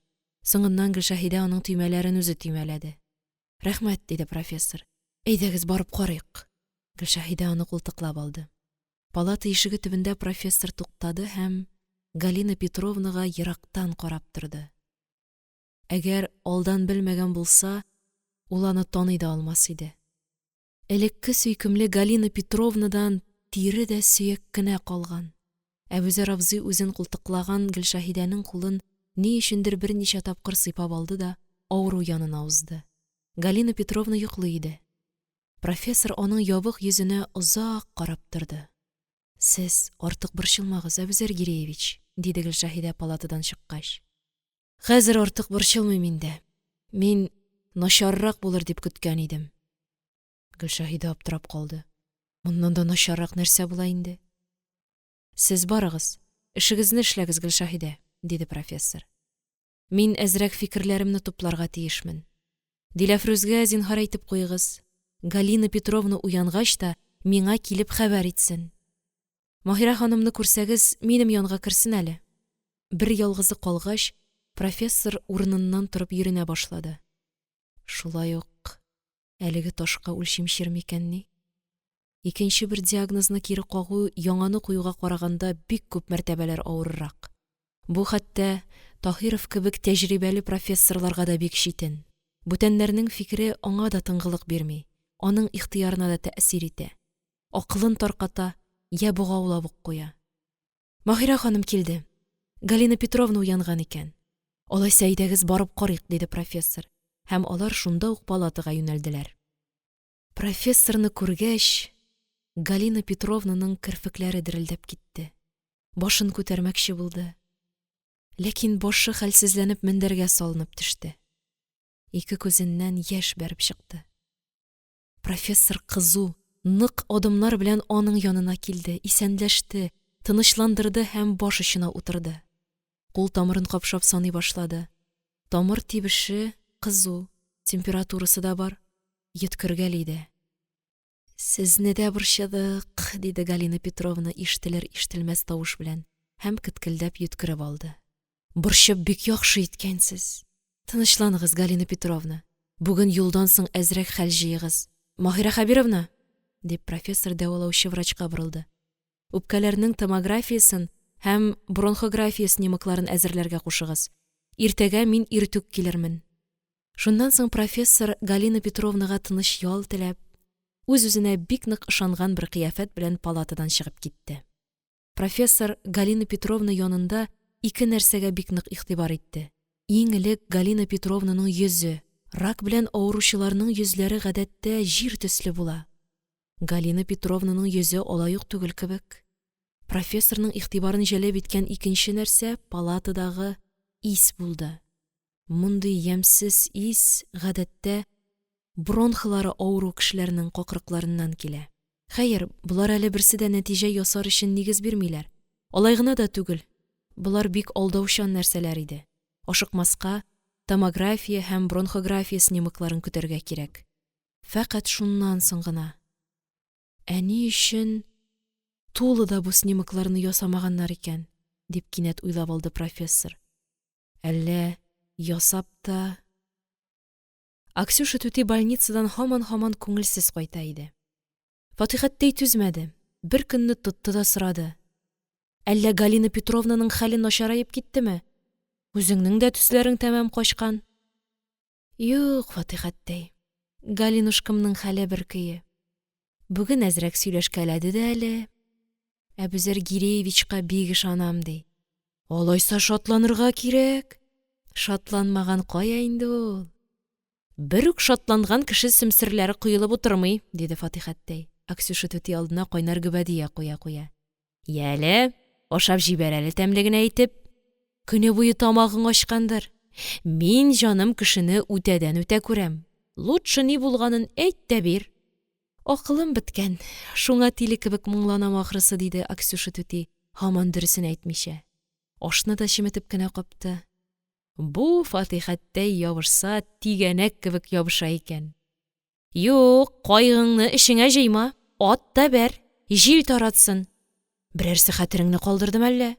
Соңыннан Гөлшәһидә аның төймәләрен үзе төймәләде. Рәхмәт, диде профессор. Әйдәгез, барып карыйк. Гөлшәһидә аны култыклап алды. Палата ишеге төбендә профессор туктады һәм Галина Петровнага ерактан карап торды. Әгәр алдан белмәгән булса, ул аны таный да алмас иде. Элекке сөйкемле Галина Петровнадан тире дә сөяк кенә калган. Әбүзәр абзый үзен култыклаган Гөлшәһидәнең кулын ни өчендер берничә тапкыр сыйпап алды да авыру янына узды. Галина Петровна йоклый иде. Профессор аның ябык йөзенә озак карап торды. Сез артык борчылмагыз, Әбүзәр Гиреевич, диде Гөлшәһидә палатадан чыккач. Хәзер артык борчылмыйм инде. Мин начаррак булыр дип көткән идем. Гөлшәһидә аптырап калды. Моннан да начаррак нәрсә була инде? Сез барыгыз, эшегезне эшләгез, Гөлшәһидә, диде профессор. Мин әзрәк фикерләремне тупларга тиешмен. Диләфрүзгә зинһар әйтеп куегыз. Галина Петровна уянгач та миңа килеп хәбәр итсен. Маһирә ханымны күрсәгез, минем янга керсен әле. Бер ялгызы калгач, профессор урыныннан торып йөренә башлады. Шулай ук әлеге ташка үлчим чир микәнни? Икенче бер диагнозны кире кагу яңаны куюга караганда бик күп мәртәбәләр авыррак. Бу хәтта Таһиров кебек тәҗрибәле профессорларга да бик читен. Бүтәннәрнең фикере аңа да тынгылык бирми, аның ихтыярына да тәэсир итә. Акылын тарката, йә богаулап ук куя. Маһирә ханым килде. Галина Петровна уянган икән. Алайса, әйдәгез, барып карыйк, диде профессор. Һәм алар шунда ук палатага юнәлделәр. Профессорны күргәч, Галина Петровнаның керфекләре дерелдәп китте. Башын күтәрмәкче булды. Ләкин башы хәлсезләнеп мендәргә салынып төште. Ике күзеннән яшь бәреп чыкты. Профессор кызу, нык адымнар белән аның янына килде, исәнләште, тынычландырды һәм баш очына утырды. Кул тамырын капшап саный башлады. Тамыр тибеше кызу, температурасы да бар, йөткергәли дә. Сезне дә борчыдык, диде Галина Петровна ишетелер-ишетелмәс тавыш белән һәм кеткелдәп йөткереп алды. Борчып бик яхшы иткәнсез. Тынычланыгыз, Галина Петровна. Бүген юлдан соң әзрәк хәл җыегыз. Маһирә Хәбировна, дип профессор дәвалаучы врачка борылды. Үпкәләрнең томографиясен һәм бронхография снимокларын әзерләргә кушыгыз. Иртәгә мин иртүк килермен. Шуннан соң профессор Галина Петровнага тыныч ял теләп, үз-үзенә бик нык ышанган бер кыяфәт белән палатадан чыгып китте. Профессор Галина Петровна янында ике нәрсәгә бик нык игътибар итте. Иң элек Галина Петровнаның йөзе. Рак белән авыручыларның йөзләре гадәттә җир төсле була. Галина Петровнаның йөзе алай ук түгел кебек. Профессорның игътибарын җәлеп иткән икенче нәрсә палатадагы ис булды. Мондый ямьсез ис, гадәттә, бронхлары авыру кешеләрнең какрыкларыннан килә. Хәер, болар әле берсе дә нәтиҗә ясар өчен нигез бирмиләр. Алай гына да түгел, болар бик алдаучан нәрсәләр иде. Ашыкмаска, томография һәм бронхография снимокларын көтәргә кирәк. Фәкать шуннан соң гына. Ә ни өчен Тулада бу снимокларны ясамаганнар икән? Дип кинәт уйлап алды профессор. Әллә ясап та… Аксюша түти больницадан һаман-һаман күңелсез кайта иде. Фатихәттәй түзмәде, беркөнне тотты да сорады: – Әллә Галина Петровнаның хәле начараеп киттеме? Үзеңнең дә төсләрең тәмам качкан. Юк, Фатихәттәй, Галинушкамның хәле бер көе. Бүген әзрәк сөйләшкәләде дә әле. Әбүзәр Гиреевичка бик ышанам, ди. Алайса шатланырга кирәк. Шатланмаган кая инде ул? Берүк шатланган кеше сөмсерләре коелып утырмый, диде Фатихәттәй, Аксюша түти алдына кайнар гөбәдия куя-куя. Яле, ашап җибәр әле тәмле генә итеп. Көне буе тамагың ачкандыр. Мин, җаным, кешене үтәдән-үтә күрәм. Лутчы ни булганын әйт тә бир. Акылым беткән, шуңа тиле кебек моңланам, ахрысы, диде Аксюша түти, һаман дөресен әйтмичә. Ашны да чеметеп кенә капты. Бу Фатихәттәй ябышса, тигәнәк кебек ябыша икән. Юк, кайгыңны эчеңә җыйма, ат та бәр, җил таратсын. Берәрсе хәтереңне калдырдымы әллә?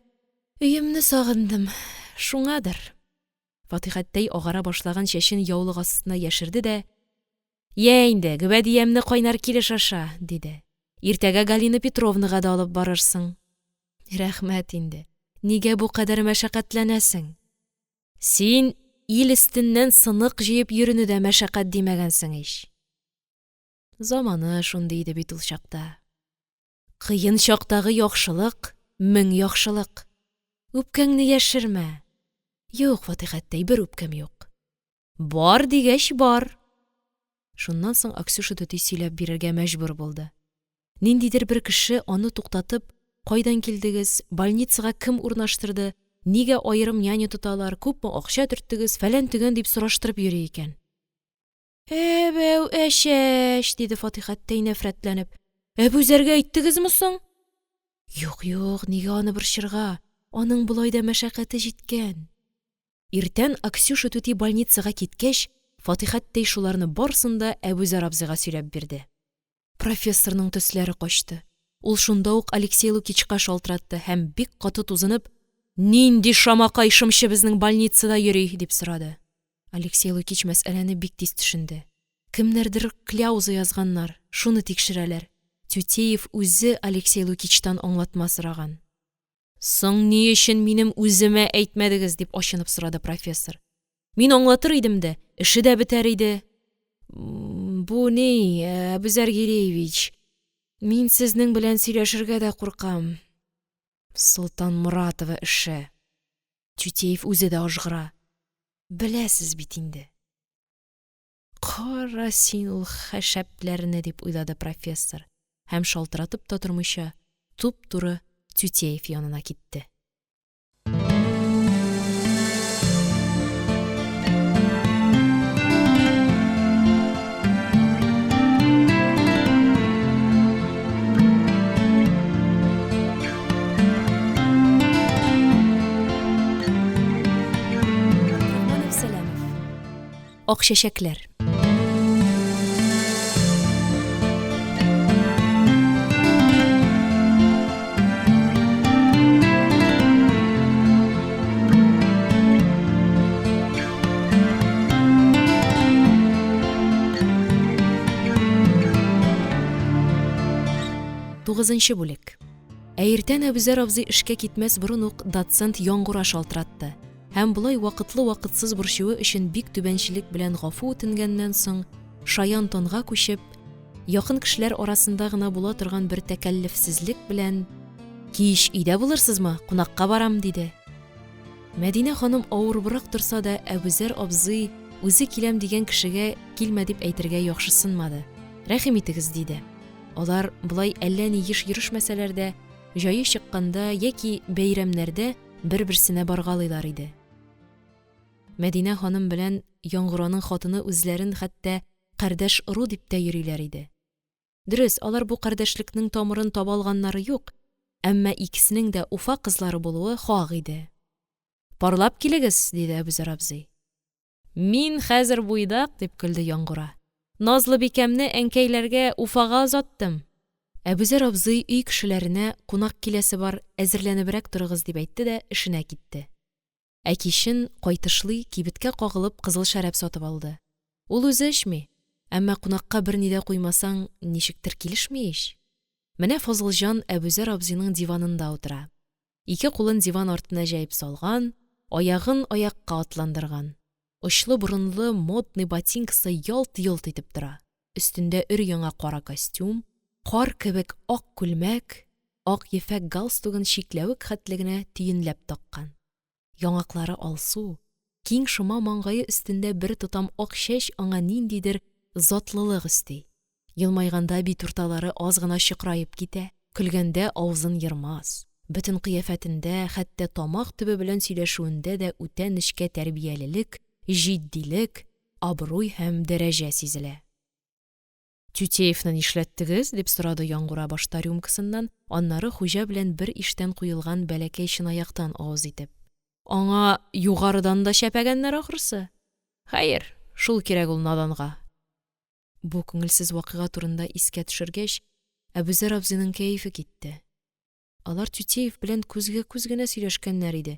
Өемне сагындым, шуңадыр. Фатихәттәй агара башлаган чәчен яулык астына яшерде дә: – Йә инде, гөбәдиямне кайнар килеш аша, – диде. – Иртәгә Галина Петровнага да алып барырсың. Рәхмәт инде, нигә бу кадәр мәшәкатьләнәсең? Син ил өстеннән сынык җыеп йөрүне дә мәшәкать димәгәнсең ич. Заманы шундый иде бит ул чакта. Кыен чактагы яхшылык – мең яхшылык. Үпкәңне яшермә. Юк, Фатихәттәй, бер үпкәм юк. Бар дигәч бар! Шуннан соң Аксюша түти сөйләп бирергә мәҗбүр булды. Ниндидер бер кеше, аны туктатып, кайдан килдегез, больницага кем урнаштырды, нигә аерым няня тоталар, күпме акча төрттегез, фәлән-төгән дип сораштырып йөри икән. Әбәү, әчәч! – диде Фатихәттәй, нәфрәтләнеп. Әбүзәргә әйттегезме соң? Юк, юк, нигә аны борчырга, аның болай да мәшәкате җиткән. Иртән Аксюша түти больницага киткәч, Фатихәттәй шуларны барысын да Әбүзәр абзыйга сөйләп бирде. Профессорның төсләре качты. Ул шунда ук Алексей Лукичка шалтыратты һәм, бик каты тузынып: – Нинди шамакай шымчы безнең больницада йөри? – дип сорады. Алексей Лукич мәсьәләне бик тиз төшенде. Кемнәрдер кляуза язганнар, шуны тикшерәләр. Тютеев үзе Алексей Лукичтан аңлатма сораган. Соң ни өчен минем үземә әйтмәдегез? – дип ачынып сорады профессор. Мин аңлатыр идем дә, эше дә бетәр иде. Бу ни, Әбүзәр Гиреевич, мин сезнең белән сөйләшергә дә куркам. Солтанморатова эше. Тютеев үзе дә ажгыра. Беләсез бит инде. Кара син ул хәшәпләрне, дип уйлады профессор һәм, шалтыратып та тормыйча, туп-туры Тютеев янына китте. Ак чәчәкләр. Тугызынчы бүлек. Ә иртән Әбүзәр абзый эшкә китмәс борын ук доцент Яңгура шалтыратты һәм болай вакытлы-вакытсыз борчуы өчен бик түбәнчелек белән гафу үтенгәннән соң, шаян тонга күчеп, якын кешеләр арасында гына була торган бер тәкәллефсезлек белән: – Кич өйдә булырсызмы, кунакка барам, – диде. Мәдинә ханым авырыбрак торса да, Әбүзәр абзый үзе киләм дигән кешегә килмә дип әйтергә яхшысынмады, рәхим итегез, диде. Алар болай әллә ни еш йөрешмәсәләр дә, җае чыкканда яки бәйрәмнәрдә бер-берсенә баргалыйлар иде. Мәдинә ханым белән Яңгураның хатыны үзләрен хәтта кардәш-ыру дип тә йөриләр иде. Дөрес, алар бу кардәшлекнең тамырын таба алганнары юк, әмма икесенең дә Уфа кызлары булуы хак иде. Парлап килегез, диде Әбүзәр абзый. Мин хәзер буйдак, дип көлде Яңгура. Назлыбикәмне әнкәйләргә Уфага озаттым. Әбүзәр абзый өй кешеләренә, кунак киләсе бар, әзерләнебрәк торыгыз, дип әйтте дә эшенә китте. Ә кичен, кайтышлый, кибеткә кагылып, кызыл шәраб сатып алды. Ул үзе эчми, әмма кунакка берни дә куймасаң, ничектер килешми ич. Менә Фазылҗан Әбүзәр абзыйның диванында утыра. Ике кулын диван артына җәеп салган, аягын аякка атландырган. Очлы борынлы модный ботинкасы ялт-йолт итеп тора. Өстендә өр-яңа кара костюм, кар кебек ак күлмәк, ак ефәк галстугын чикләвек хәтле генә төенләп таккан. Яңаклары алсу, киң шома маңгае өстендә бер тотам ак чәч аңа ниндидер затлылык өсти. Елмайганда бит урталары аз гына чокыраеп китә, көлгәндә авызын ермас. Бөтен кыяфәтендә, хәтта тамак төбе белән сөйләшүендә дә үтә нечкә тәрбиялелек, җитдилек, абруй һәм дәрәҗә сизелә. Тютеевны нишләттегез? – дип сорады Яңгура башта рюмкасыннан, аннары хуҗа белән бер иштән куелган бәләкәй чынаяктан авыз итеп. Аңа югарыдан да чәпәгәннәр, ахрысы. Хәер, шул кирәк ул наданга. Бу күңелсез вакыйга турында искә төшергәч, Әбүзәр абзыйның кәефе китте. Алар Тютеев белән күзгә-күз генә сөйләшкәннәр иде.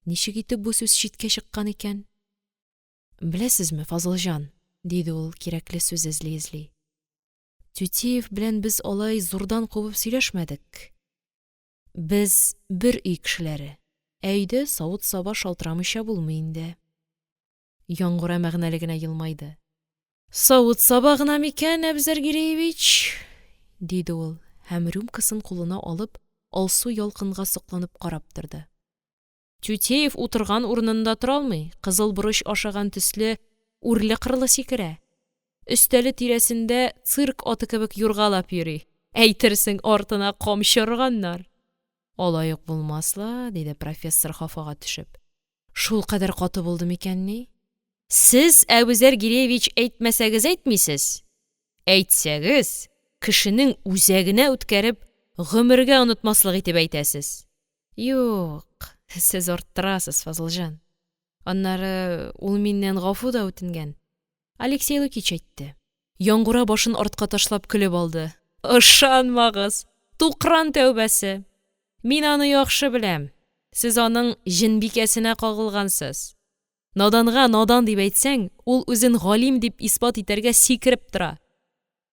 Ничек итеп бу сүз читкә чыккан икән? Беләсезме, Фазылҗан, диде ул, кирәкле сүз эзли-эзли. Тютеев белән без алай зурдан кубып сөйләшмәдек. Без бер өй кешеләре, ә өйдә савыт-саба шалтырамыйча булмый инде. Яңгура мәгънәле генә елмайды. Савыт-саба гына микән, Әбзәр Гиреевич? диде ул һәм рюмкасын кулына алып, алсу ялкынга сокланып карап торды. Тютеев утырган урынында тора алмый, кызыл борыч ашаган төсле үрле-кырлы сикерә. Өстәле тирәсендә цирк аты кебек юргалап йөри, әйтерсең артына камчы органнар. Алай ук булмас ла, диде профессор, хафага төшеп. Шулкадәр каты булды микәнни? Сез, Әбүзәр Гиреевич, әйтмәсәгез әйтмисез, әйтсәгез, кешенең үзәгенә үткәреп, гомергә онытмаслык итеп әйтәсез. Юк, сез арттырасыз, Фазылҗан. Аннары ул миннән гафу да үтенгән. Алексей Лукич әйтте. Яңгура башын артка ташлап көлеп алды. Ышанмагыз! Тукран тәүбәсе! Мин аны яхшы беләм. Сез аның җенбикәсенә кагылгансыз. Наданга надан дип әйтсәң, ул үзен галим дип исбат итәргә сикереп тора.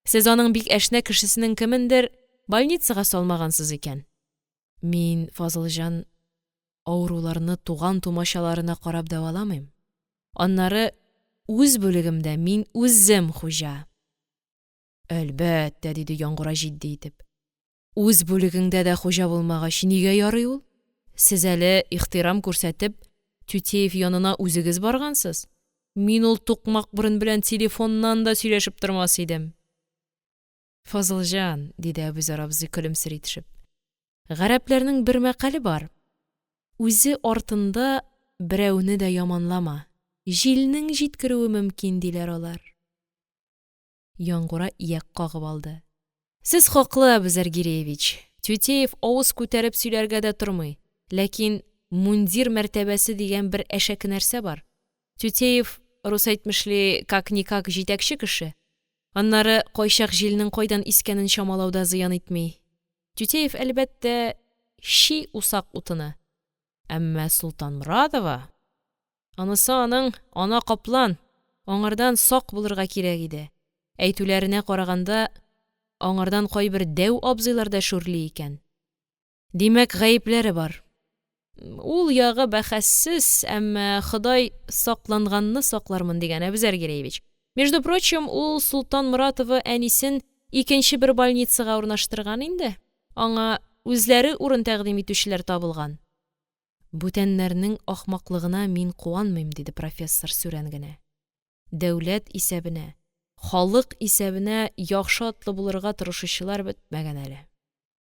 Сез аның бик әшнә кешесенең кемендер больницага салмагансыз икән. Мин, Фазылҗан, авыруларны туган-тумачаларына карап дәваламыйм. Аннары үз бүлегемдә мин үзем хуҗа. Әлбәттә, диде Яңгура җитди итеп. Үз бүлегеңдә дә хуҗа булмагач, нигә ярый ул? Сез әле, ихтирам күрсәтеп, Тютеев янына үзегез баргансыз. Мин ул тукмак борын белән телефоннан да сөйләшеп тормас идем. Фазылҗан, диде Әбүзәр абзый, көлемсери төшеп, гарәпләрнең бер мәкале бар: үзе артында берәүне дә яманлама, җилнең җиткерүе мөмкин, диләр алар. Яңгура ияк кагып алды. Сез хаклы, Әбүзәр Гиреевич, Тютеев авыз күтәреп сөйләргә дә тормый, ләкин мундир мәртәбәсе дигән бер әшәке нәрсә бар. Тютеев, рус әйтмешли, как ни как җитәкче кеше. Аннары кайчак җилнең кайдан искәнен чамалау да зыян итми. Тютеев, әлбәттә, чи усак утыны. Әмма Солтанморатова... Анысы аның ана каплан, аңардан сак булырга кирәк иде. Әйтүләренә караганда, аңардан кайбер дәү абзыйлар да шүрли икән. Димәк, гаепләре бар. Ул ягы бәхәссез, әмма Ходай сакланганны саклармын дигән, Әбүзәр Гәрәевич. Между прочим, ул Солтанморатова әнисен икенче бер больницага урнаштырган инде, аңа үзләре урын тәкъдим итүчеләр табылган. Бүтәннәрнең ахмаклыгына мин куанмыйм, диде профессор сүрән генә. Дәүләт исәбенә, халык исәбенә яхшы атлы булырга тырышучылар бетмәгән әле.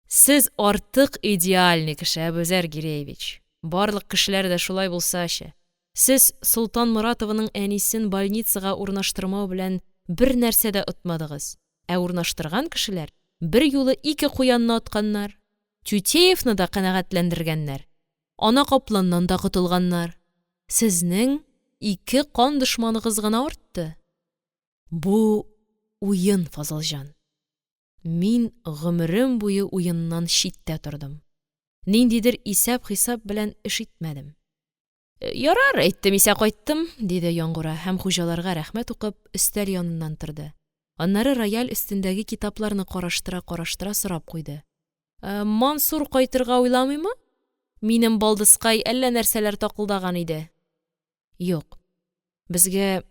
Сез артык идеальный кеше, Әбүзәр Гиреевич, барлык кешеләр дә шулай булсачы! Сез Солтанморатованың әнисен больницага урнаштырмау белән бернәрсә дә отмадыгыз, ә урнаштырган кешеләр берьюлы ике куянны атканнар, Тютеевны да канәгатьләндергәннәр, ана капланнан да котылганнар. Сезнең ике кан дошманыгыз гына артты. Бу – уен, Фазылҗан. Мин гомерем буе уеннан читтә тордым, ниндидер исәп-хисап белән эш итмәдем. Ярар, әйттем исә кайттым, диде Яңгура һәм, хуҗаларга рәхмәт укып, өстәл яныннан торды, аннары рояль өстендәге китапларны караштыра-караштыра сорап куйды: – Мансур кайтырга уйламыймы? Минем балдызкай әллә нәрсәләр такылдаган иде. – Юк, безгә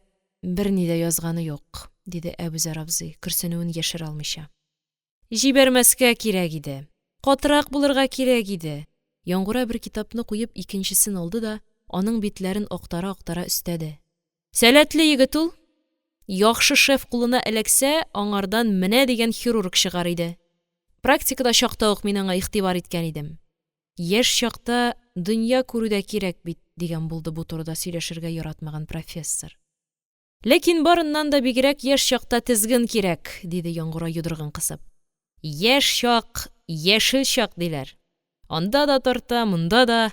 берни дә язганы юк, – диде Әбүзәр абзый, көрсенүен яшерә алмыйча. – Җибәрмәскә кирәк иде, катырак булырга кирәк иде. Яңгура бер китапны куеп, икенчесен алды да аның битләрен актара-актара өстәде: – Сәләтле егет ул! Яхшы шеф кулына эләксә, аңардан менә дигән хирург чыгар иде. Практикада чакта ук мин аңа игътибар иткән идем. Яшь чакта дөнья күрү дә кирәк бит, дигән булды бу турыда сөйләшергә яратмаган профессор. Ләкин барыннан да бигрәк яшь чакта тезген кирәк, диде Яңгура, йодрыгын кысып. Яшь чак – яшел чак, диләр. Анда да тарта, монда да.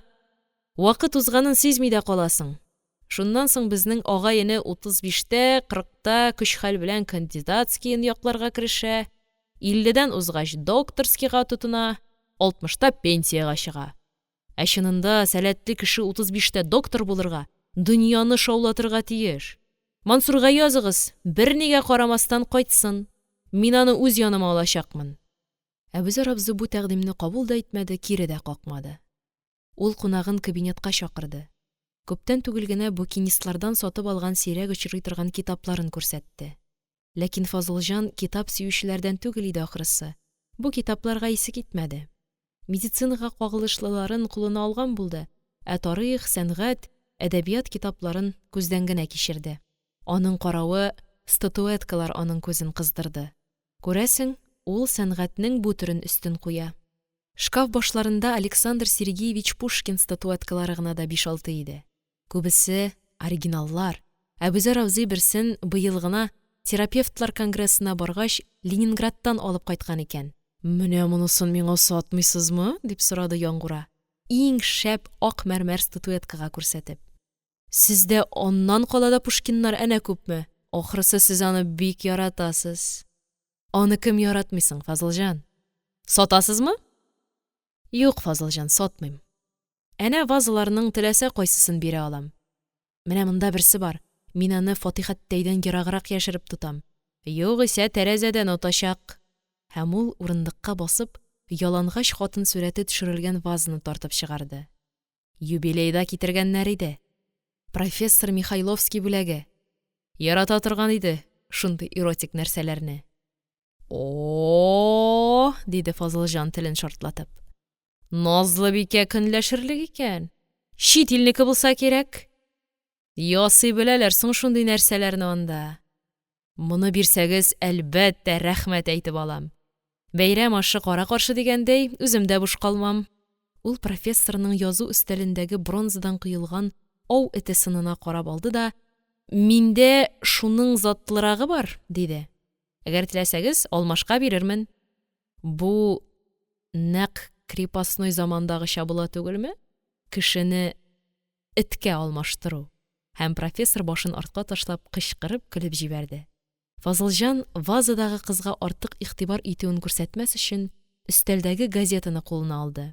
Вакыт узганын сизми дә каласың. Шуннан соң безнең агай-эне 35 тә, 40 та көч-хәл белән кандидатскиен якларга керешә, илледән узгач, докторскийга тотына, алтмышта пенсиягә чыга. Ә чынында сәләтле кеше 35 тә доктор булырга, дөньяны шаулатырга тиеш. Мансурга языгыз, бернигә карамастан кайтсын, мин аны үз яныма алачакмын. Әбүзәр абзый бу тәкъдимне кабул да итмәде, кире дә какмады. Ул кунагын кабинетка чакырды. Күптән түгел генә букинистлардан сатып алган сирәк очрый торган китапларын күрсәтте. Ләкин Фазылҗан китап сөючеләрдән түгел иде ахрысы, бу китапларга исе китмәде. Медицинага кагылышлыларын кулына алган булды, ә тарих, сәнгать, әдәбият китапларын күздән генә кичерде. Аның каравы, статуэткалар аның күзен кыздырды. Күрәсең, ул сәнгатьнең бу төрен өстен куя. Шкаф башларында Александр Сергеевич Пушкин статуэткалары гына да биш-алты иде. Күбесе оригиналлар. Әбүзәр абзый берсен быел гына, терапевтлар конгрессына баргач, Ленинградтан алып кайткан икән. Менә монысын миңа сатмыйсызмы? – дип сорады Яңгура, иң шәп ак мәрмәр статуэткага күрсәтеп. Сездә аннан кала да Пушкиннар әнә күпме, ахрысы, сез аны бик яратасыз. Аны кем яратмый соң, Фазылҗан? Сатасызмы? Юк, Фазылҗан, сатмыйм. Әнә вазаларның теләсә кайсысын бирә алам. Менә монда берсе бар, мин аны Фатихәттәйдән ераграк яшереп тотам, югыйсә тәрәзәдән атачак. Һәм ул, урындыкка басып, ялангач хатын сурәте төшерелгән вазаны тартып чыгарды. Юбилейда китергәннәр иде. Профессор Михайловский бүләге. Ярата торган иде шундый эротик нәрсәләрне. О-о-о! – диде Фазылҗан, телен шартлатып. Назлыбикә көнләшерлек икән, чит илнеке булса кирәк. Ясый беләләр соң шундый нәрсәләрне анда. Моны бирсәгез, әлбәттә, рәхмәт әйтеп алам. Бәйрәм ашы кара-каршы дигәндәй, үзем дә буш калмам. Ул профессорның язу өстәлендәге бронзадан коелган ау эте сынына карап алды да: – Миндә шуның затлырагы бар, – диде. – Әгәр теләсәгез, алмашка бирермен. Бу нәкъ крепостной замандагыча була түгелме, кешене эткә алмаштыру? Һәм профессор, башын артка ташлап, кычкырып көлеп җибәрде. Фазылҗан, вазадагы кызга артык игътибар итүен күрсәтмәс өчен, өстәлдәге газетаны кулына алды.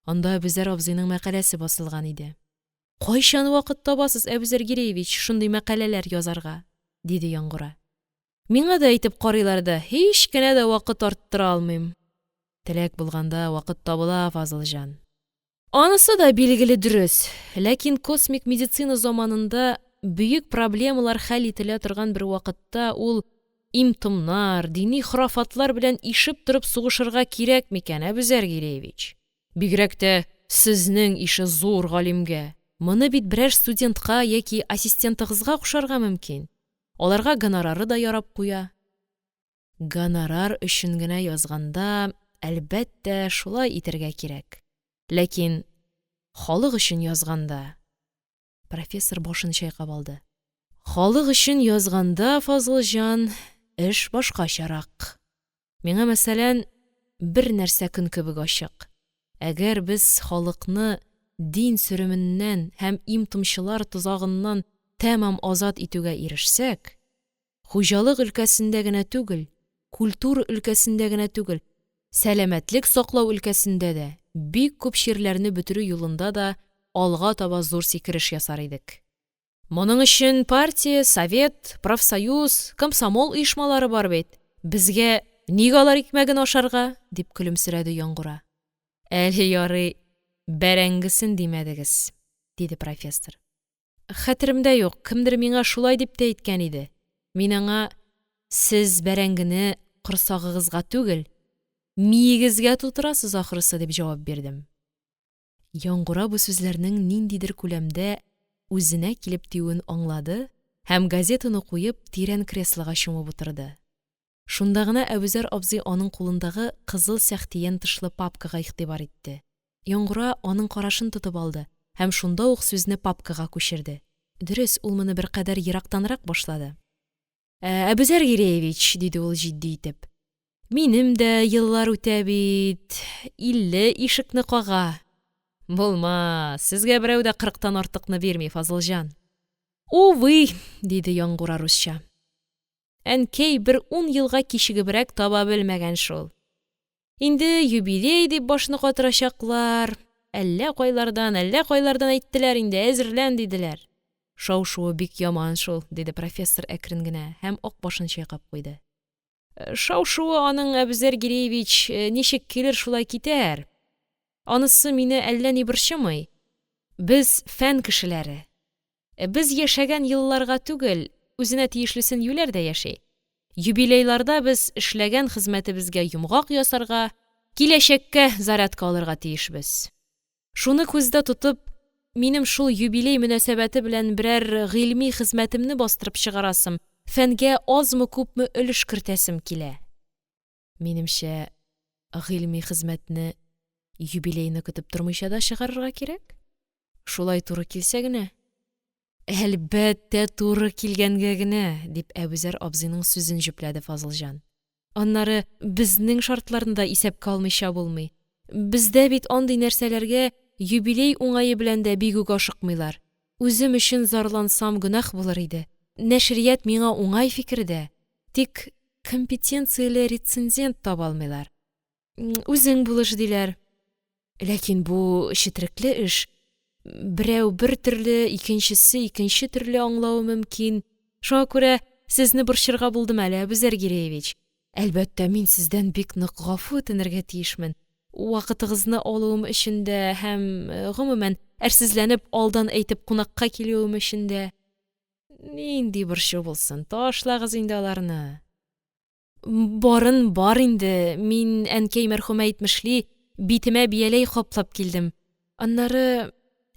Анда Әбүзәр абзыйның мәкаләсе басылган иде. – Кайчан вакыт табасыз, Әбүзәр Гиреевич, шундый мәкаләләр язарга? – диде Яңгура. – Миңа да әйтеп карыйлар да, һич кенә дә вакыт арттыра алмыйм. Теләк булганда вакыт табыла, Фазылҗан. Анысы да, билгеле, дөрес, ләкин космик медицина заманында, бөек проблемалар хәл ителә торган бер вакытта ул им-томнар, дини хорафатлар белән ишеп торып сугышырга кирәк микән, Әбүзәр Гиреевич? Бигрәк тә сезнең ише зур галимгә! Моны бит берәр студентка яки ассистентыгызга кушарга мөмкин, аларга гонорары да ярап куя. Гонорар өчен генә язганда, әлбәттә, шулай итәргә кирәк. Ләкин халык өчен язганда… Профессор башын чайкап алды. Халык өчен язганда, Фазылҗан, эш башкачарак. Миңа, мәсәлән, бер нәрсә көн кебек ачык: әгәр без халыкны дин сөременнән һәм им-томчылар тозагыннан тәмам азат итүгә ирешсәк, хуҗалык өлкәсендә генә түгел, культура өлкәсендә генә түгел, сәламәтлек саклау өлкәсендә дә, бик күп чирләрне бетерү юлында да алга таба зур сикереш ясар идек. Моның өчен партия, совет, профсоюз, комсомол оешмалары бар бит, безгә ник алар икмәген ашарга? – дип көлемсерәде Яңгура. Әле ярый бәрәңгесен димәдегез, диде профессор. Хәтеремдә юк, кемдер миңа шулай дип тә әйткән иде. Мин аңа, сез бәрәңгене корсагыгызга түгел, миегезгә тутырасыз, ахрысы, дип җавап бирдем. Яңгура бу сүзләрнең ниндидер күләмдә үзенә килеп тиюен аңлады һәм, газетаны куеп, тирән креслога чумып утырды. Шунда гына Әбүзәр абзый аның кулындагы кызыл сәхтиян тышлы папкага игътибар итте. Яңгура аның карашын тотып алды һәм шунда ук сүзне папкага күчерде. Дөрес, ул моны беркадәр ерактанрак башлады. – Әбүзәр Гиреевич, – диде ул җитди итеп, – минем дә еллар үтә бит, 50 ишекне кага. Булмас, сезгә берәү дә кырыктан артыкны бирми, Фазылҗан. Увы, диде Яңгура русча. Әнкәй бер ун елга кичегебрәк таба белмәгән шул. Инде юбилей дип башны катырачаклар, әллә кайлардан, әллә кайлардан әйттеләр инде, әзерлән, диделәр. Шау-шуы бик яман шул, диде профессор әкрен генә һәм ак башын чайкап куйды. Шау-шуы аның, Әбүзәр Гиреевич, ничек килер, шулай китәр. Анысы мине әллә ни борчымый. Без фән кешеләре. Без яшәгән елларга түгел, үзенә тиешлесен юләр дә яши. Юбилейларда без эшләгән хезмәтебезгә йомгак ясарга, киләчәккә зарядка алырга тиешбез. Шуны күздә тотып, минем шул юбилей мөнәсәбәте белән берәр гыйльми хезмәтемне бастырып чыгарасым, фәнгә азмы-күпме өлеш кертәсем килә. Минемчә, гыйльми хезмәтне юбилейны көтеп тормыйча да чыгарырга кирәк. Шулай туры килсә генә. Әлбәттә, туры килгәнгә генә, дип, Әбүзәр абзыйның сүзен җөпләде Фазылҗан. Аннары безнең шартларны да исәпкә алмыйча булмый. Бездә бит андый нәрсәләргә юбилей уңае белән дә бик үк ашыкмыйлар. Үзем өчен зарлансам, гөнаһ булыр иде. Нәшрият миңа уңай фикердә, тик компетенцияле рецензент таба алмыйлар. Үзең булыш, диләр. Ләкин бу четерекле эш. Берәү бер төрле, икенчесе икенче төрле аңлавы мөмкин. Шуңа күрә сезне борчырга булдым әле, Әбүзәр Гиреевич. Әлбәттә, мин сездән бик нык гафу үтенергә тиешмен. Вакытыгызны алуым өчен дә һәм, гомумән, әрсезләнеп, алдан әйтеп кунакка килүем өчен дә. Нинди борчу булсын, ташлагыз инде аларны. Барын бар инде, мин, әнкәй мәрхүмә әйтмешли, битемә бияләй каплап килдем. Аннары,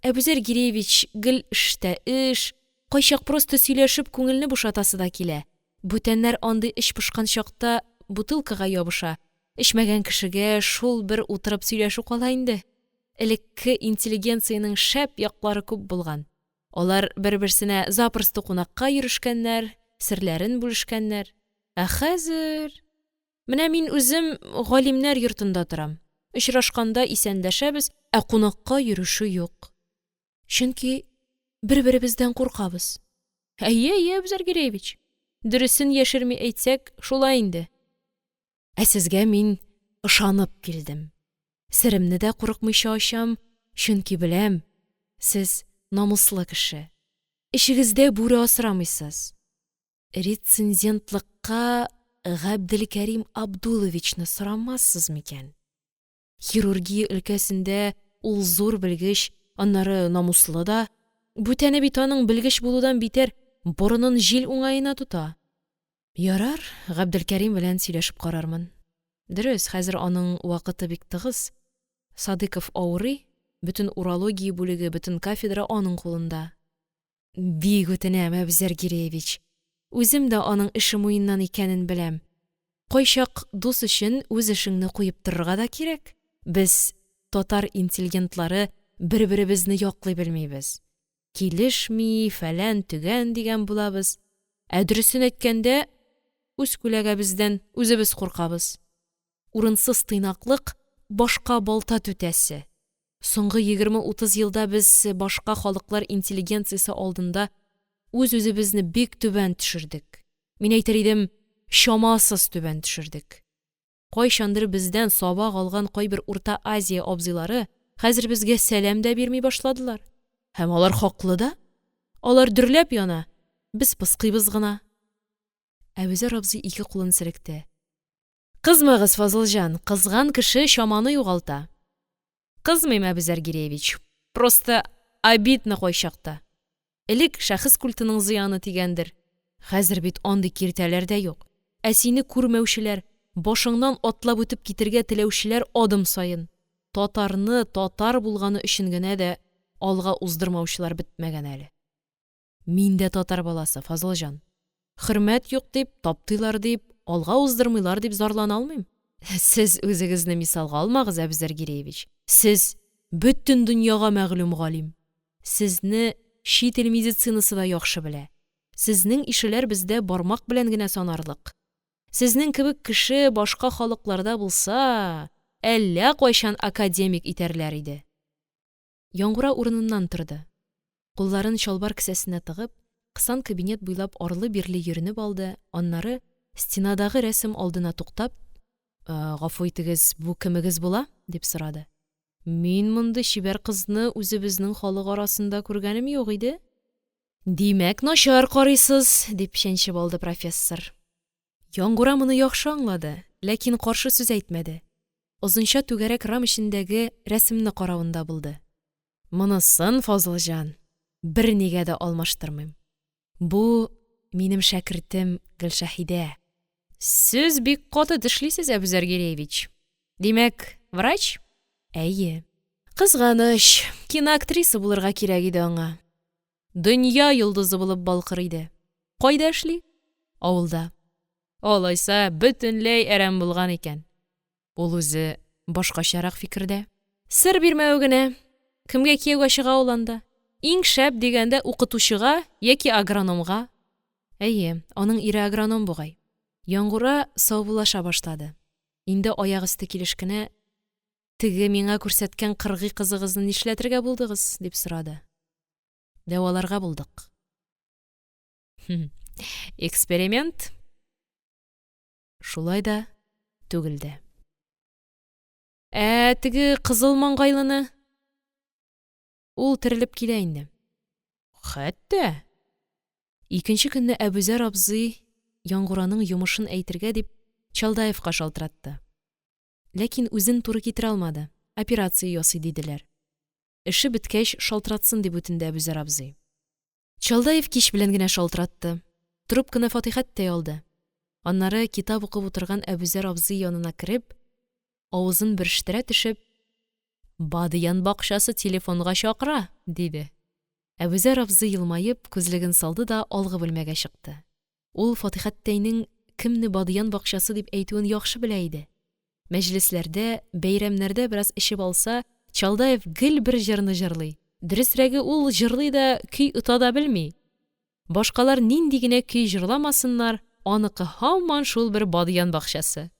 Әбүзәр Гиреевич, гел эш тә эш, кайчак просто сөйләшеп күңелне бушатасы да килә. Бүтәннәр андый эч пошкан чакта бутылкага ябыша, эчмәгән кешегә шул бер утырып сөйләшү кала инде. Элекке интеллигенциянең шәп яклары күп булган. Алар бер-берсенә запросто кунакка йөрешкәннәр, серләрен бүлешкәннәр. Ә хәзер… Менә мин үзем Галимнәр йортында торам. Очрашканда исәнләшәбез, ә кунакка йөрешү юк. Чөнки бер-беребездән куркабыз. Әйе, әйе, Әбүзәр Гиреевич, дөресен яшерми әйтсәк, шулай инде. Ә сезгә мин ышанып килдем. Серемне дә курыкмыйча ачам, чөнки беләм, сез намуслы кеше, эчегездә бүре асрамыйсыз. Рецензентлыкка Габделкәрим Абдуловичны сорамассыз микән? Хирургия өлкәсендә ул зур белгеч, аннары намуслы да. Бүтәне бит аның, белгеч булудан битәр, борынын җил уңаена тота. Ярар, Габделкәрим белән сөйләшеп карармын. Дөрес, хәзер аның вакыты бик тыгыз: Садыйков авырый, бөтен урология бүлеге, бөтен кафедра аның кулында. Бик үтенәм, Әбүзәр Гиреевич, үзем дә аның эше муеннан икәнен беләм, кайчак дус өчен үз эшеңне куеп торырга да кирәк. Без, татар интеллигентлары, бер-беребезне яклый белмибез. Килешми, фәлән-төгән дигән булабыз, ә дөресен әйткәндә, үз күләгәбездән үзебез куркабыз. Урынсыз тыйнаклык – башка балта түтәсе. Соңгы 20-30 елда без башка халыклар интеллигенциясе алдында үз-үзебезне бик түбән төшердек. Мин әйтер идем, чамасыз түбән төшердек. Кайчандыр бездән сабак алган кайбер Урта Азия абзыйлары хәзер безгә сәлам дә бирми башладылар. Һәм алар хаклы да. Алар дөрләп яна, без пыскыйбыз гына. Әбүзәр абзый ике кулын селекте. Кызмагыз, Фазылҗан, кызган кеше чаманы югалта. Кызмыйм, Әбүзәр Гиреевич, просто обидно кайчакта. Элек шәхес культының зыяны тигәндер, хәзер бит андый киртәләр дә юк, ә сине күрмәүчеләр, башыңнан атлап үтеп китәргә теләүчеләр адым саен. Татарны татар булганы өчен генә дә алга уздырмаучылар бетмәгән әле. Мин дә татар баласы, Фазылҗан. Хөрмәт юк дип, таптыйлар дип, алга уздырмыйлар дип зарлана алмыйм. Сез үзегезне мисалга алмагыз, Әбүзәр Гиреевич. Сез – бөтен дөньяга мәгълүм галим. Сезне чит ил медицинасы да яхшы белә. Сезнең ишеләр бездә бармак белән генә санарлык. Сезнең кебек кеше башка халыкларда булса, әллә кайчан академик итәрләр иде. Яңгура урыныннан торды. Кулларын чалбар кесәсенә тыгып, кысан кабинет буйлап арлы-бирле йөренеп алды, аннары, стенадагы рәсем алдына туктап: – Гафу итегез, бу кемегез була? – дип сорады. – Мин мондый чибәр кызны үзебезнең халык арасында күргәнем юк иде. Димәк, начар карыйсыз, дип чәнчеп алды профессор. Яңгура моны яхшы аңлады, ләкин каршы сүз әйтмәде. Озынча түгәрәк рам эчендәге рәсемне каравында булды. Монысын, Фазылҗан, бернигә дә алмаштырмыйм. Бу – минем шәкертем Гөлшәһидә. Сез бик каты тешлисез, Әбүзәр Гиреевич. Димәк, врач? Әйе. Кызганыч, киноактриса булырга кирәк иде аңа. Дөнья йолдызы булып балкыр иде. Кайда эшли? Авылда. Алайса, бөтенләй әрәм булган икән. Ул үзе башкачарак фикердә. Сер бирмәве генә. Кемгә кияүгә чыга ул анда? Иң шәп дигәндә укытучыга яки агрономга. Әйе, аның ире агроном бугай. Яңгура саубуллаша башлады. Инде аяк өсте килеш кенә: – Теге миңа күрсәткән кыргый кызыгызны нишләтергә булдыгыз? – дип сорады. Дәваларга булдык. Эксперимент шулай да, түгел дә. Ә теге кызыл маңгайлыны? Ул терелеп килә инде. Хәтта! Икенче көнне Әбүзәр абзый, Яңгураның йомышын әйтергә дип, Чалдаевка шалтыратты. Ләкин үзен туры китерә алмады, операция ясый, диделәр. Эше беткәч, шалтыратсын, дип үтенде Әбүзәр абзый. Чалдаев кич белән генә шалтыратты. Трубканы Фатыйхәттәй алды. Аннары китап укып утырган Әбүзәр абзый янына кереп, авызын бөрештерә төшеп: – Бадыян бакчасы телефонга чакыра, – диде. Әбүзәр абзый елмаеп, күзлеген салды да алгы бүлмәгә чыкты. Ул Фатыйхәттәйнең кемне бадыян бакчасы дип әйтүен яхшы белә иде. Мәҗлесләрдә, бәйрәмнәрдә бераз эчеп алса, Чалдаев гел бер җырны җырлый. Дөресрәге, ул җырлый да, көй ота да белми. Башкалар нинди генә көй җырламасыннар, аныкы һаман шул бер «Бадыян бакчасы».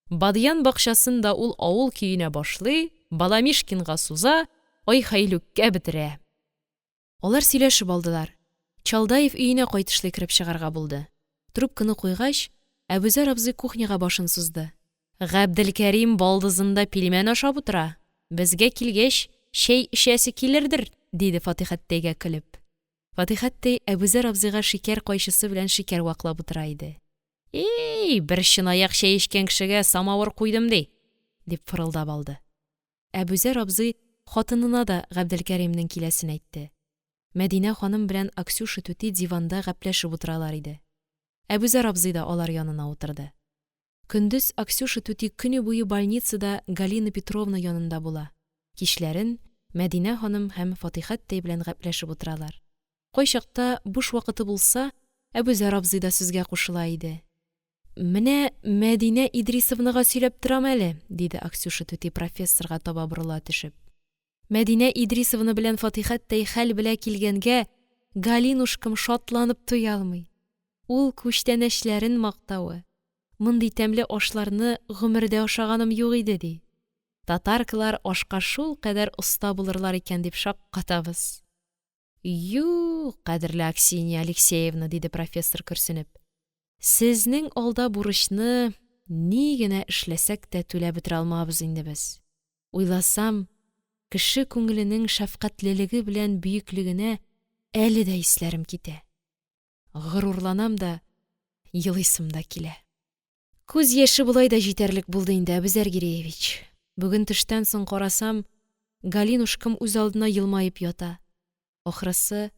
«Бадыян бакчасын» да ул авыл көенә башлый, «Баламишкин»га суза, «Ай-Хәйлүккә» бетерә. Алар сөйләшеп алдылар. Чалдаев өенә кайтышлый кереп чыгарга булды. Трубканы куйгач, Әбүзәр абзый кухняга башын сузды. – Габделкәрим балдызында пилмән ашап утыра, безгә килгәч, чәй эчәсе килердер, – диде Фатихәттәйгә, көлеп. Фатихәттәй Әбүзәр абзыйга шикәр кайчысы белән шикәр ваклап утыра иде. – И-и, бер чынаяк чәй эчкән кешегә самавыр куйдым, ди, – дип фырылдап алды. Әбүзәр абзый хатынына да Габделкәримнең киләсен әйтте. Мәдинә ханым белән Аксюша түти диванда гәпләшеп утыралар иде. Әбүзәр абзый да алар янына утырды. Көндез Аксюша түти көне буе больницада Галина Петровна янында була, кичләрен Мәдинә ханым һәм Фатихәттәй белән гәпләшеп утыралар. Кайчакта, буш вакыты булса, Әбүзәр абзый да сүзгә кушыла иде. Менә Мәдинә Идрисовнага сөйләп торам әле, диде Аксюша түти, профессорга таба борыла төшеп. Мәдинә Идрисовна белән Фатихәттәй хәл белә килгәнгә, Галинушкам шатланып туя алмый. Ул күчтәнәчләрен мактавы, мондый тәмле ашларны гомердә ашаганым юк иде, ди. Татаркалар ашка шулкадәр оста булырлар икән дип шаккатабыз. Юк, кадерле Аксинья Алексеевна, диде профессор, көрсенеп. Сезнең алда бурычны ни генә эшләсәк тә түләп бетерә алмабыз инде без. Уйласам, кеше күңеленең шәфкатьлелеге белән бөеклегенә әле дә исләрем китә. Горурланам да, елыйсым да килә. Күз яше болай да җитәрлек булды инде, Әбүзәр Гиреевич. Бүген төштән соң карасам, Галинушкам үзалдына елмаеп ята. Ахрысы,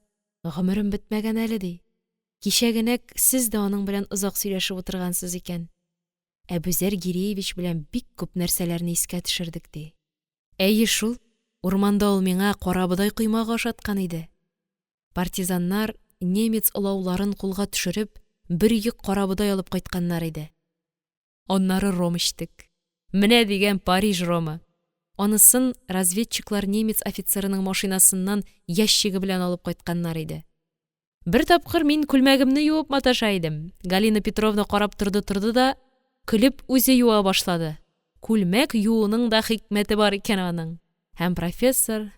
гомерем бетмәгән әле, ди. Кичәгенәк сез дә аның белән озак сөйләшеп утыргансыз икән. Әбүзәр Гиреевич белән бик күп нәрсәләрне искә төшердек, ди. Әйе шул, урманда ул миңа карабодай коймагы ашаткан иде. Партизаннар, немец олауларын кулга төшереп, бер йөк карабодай алып кайтканнар иде. Аннары ром эчтек. Менә дигән Париж ромы! Анысын разведчиклар немец офицерының машинасыннан ящигы белән алып кайтканнар иде. Бер тапкыр мин күлмәгемне юып маташа идем, Галина Петровна карап торды-торды да, көлеп үзе юа башлады. Күлмәк юуның да хикмәте бар икән аның! Һәм профессор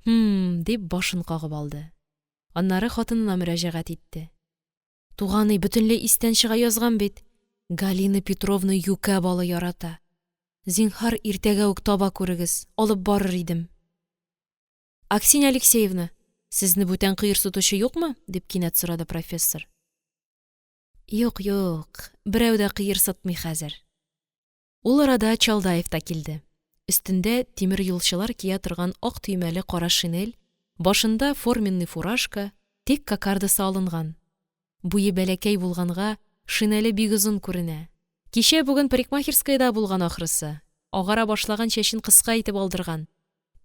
Һм, дип башын кагып алды. Аннары хатынына мөрәҗәгать итте. Туганый, бөтенләй истән чыга язган бит. Галина Петровна юкә балы ярата. Зинһар, иртәгә үк таба күрегез, алып барыр идем. Аксинья Алексеевна, сезне бүтән кыерсытучы юкмы? дип кинәт сорады профессор. Юк, юк, берәү дә кыерсытмый хәзер. Ул арада Чалдаев та килде. Өстендә тимер юлчылар кия торган ак төймәле кара шинель, башында форменный фуражка, тик кокардасы алынган. Буе бәләкәй булганга, шинеле бик озын күренә. Кичә-бүген парикмахерскаяда булган ахрысы, агара башлаган чәчен кыска итеп алдырган.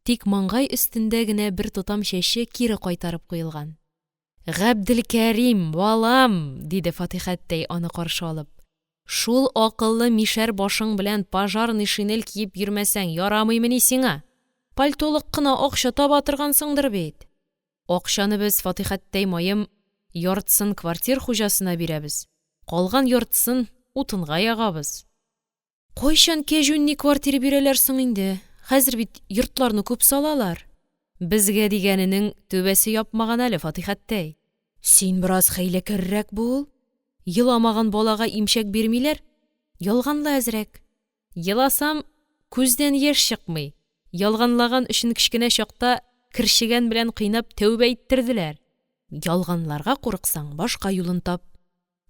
Тик маңгай өстендә генә бер тотам чәче кире кайтарып куелган. Габделкәрим, балам, диде Фатихәттәй, аны каршы алып. Шул акыллы мишәр башың белән пожарный шинель киеп йөрмәсәң ярамыймыни сиңа? Пальтолык кына акча таба торгансыңдыр бит. Акчаны без, Фатихәттәй маем, яртысын квартир хуҗасына бирәбез, калган яртысын утынга ягабыз. Кайчан кәҗүнни квартира бирәләр соң инде? Хәзер бит йортларны күп салалар. Безгә дигәненең түбәсе япмаган әле, Фатихәттәй. Син бераз хәйләкәррәк бул. Еламаган балага имчәк бирмиләр. Ялганла әзрәк. Еласам, күздән яшь чыкмый. Ялганлаган өчен кечкенә чакта керчегән белән кыйнап тәүбә иттерделәр. Ялганларга курыксаң, башка юлын тап.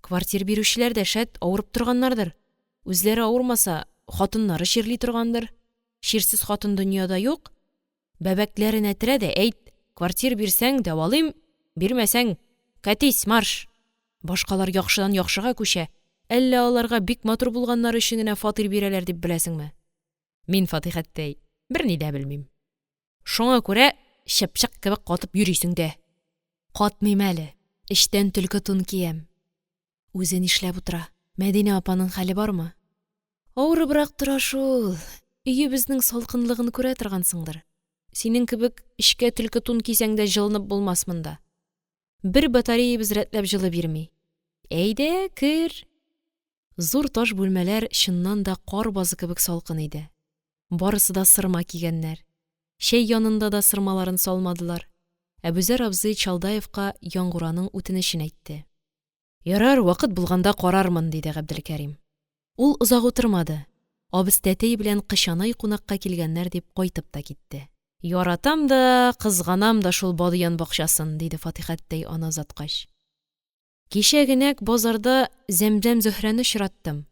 Квартир бирүчеләр дә, шәт, авырып торганнардыр. Үзләре авырмаса, хатыннары чирли торгандыр. Чирсез хатын дөньяда юк. Бәбәкләренә терә дә әйт, квартир бирсәң, дәвалыйм, бирмәсәң, кәтис, марш! Башкалар яхшыдан яхшыга күчә, әллә аларга бик матур булганнары өчен генә фатир бирәләр дип беләсеңме? Мин, Фатихәттәй, берни дә белмим. Шуңа күрә чыпчык кебек катып йөрисең дә. Катмыйм әле, эчтән төлке тун киям. Үзе нишләп утыра? Мәдинә апаның хәле бармы? Авырыбрак тора шул. Өебезнең салкынлыгын күрә торгансыңдыр. Синең кебек эчкә төлке тун кисәң дә җылынып булмас монда. Бер батареябыз рәтләп җылы бирми. Әйдә, кер. Зур таш бүлмәләр чыннан да кар базы кебек салкын иде. Барысы да сырма кигәннәр. Чәй янында да сырмаларын салмадылар. Әбүзәр абзый Чалдаевка Яңгураның үтенечен әйтте. Ярар, вакыт булганда карармын, диде Габделкәрим. Ул озак утырмады, абыстәтәй белән Кычанай кунакка килгәннәр дип кайтып та китте. Яратам да, кызганам да шул Бадыян бакчасын, диде Фатихәттәй аны озаткач. Кичәгенәк базарда Зәмзәм Зөһрәне очраттым.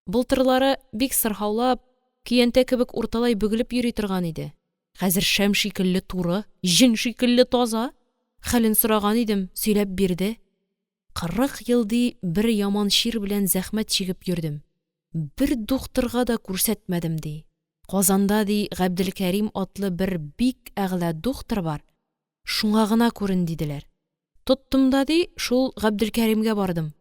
Былтырлары бик сырхаулап, Көянтә кебек урталай бөгелеп йөри торган иде, хәзер шәм шикелле туры, җен шикелле таза! Хәлен сораган идем, сөйләп бирде: 40 ел, ди, бер яман чир белән зәхмәт чигеп йөрдем, бер духтырга да күрсәтмәдем, ди, Казанда, ди, Габделкәрим атлы бер бик әгъла духтыр бар, шуңа гына күрен, диделәр. Тоттым да, ди, шул Габделкәримгә бардым.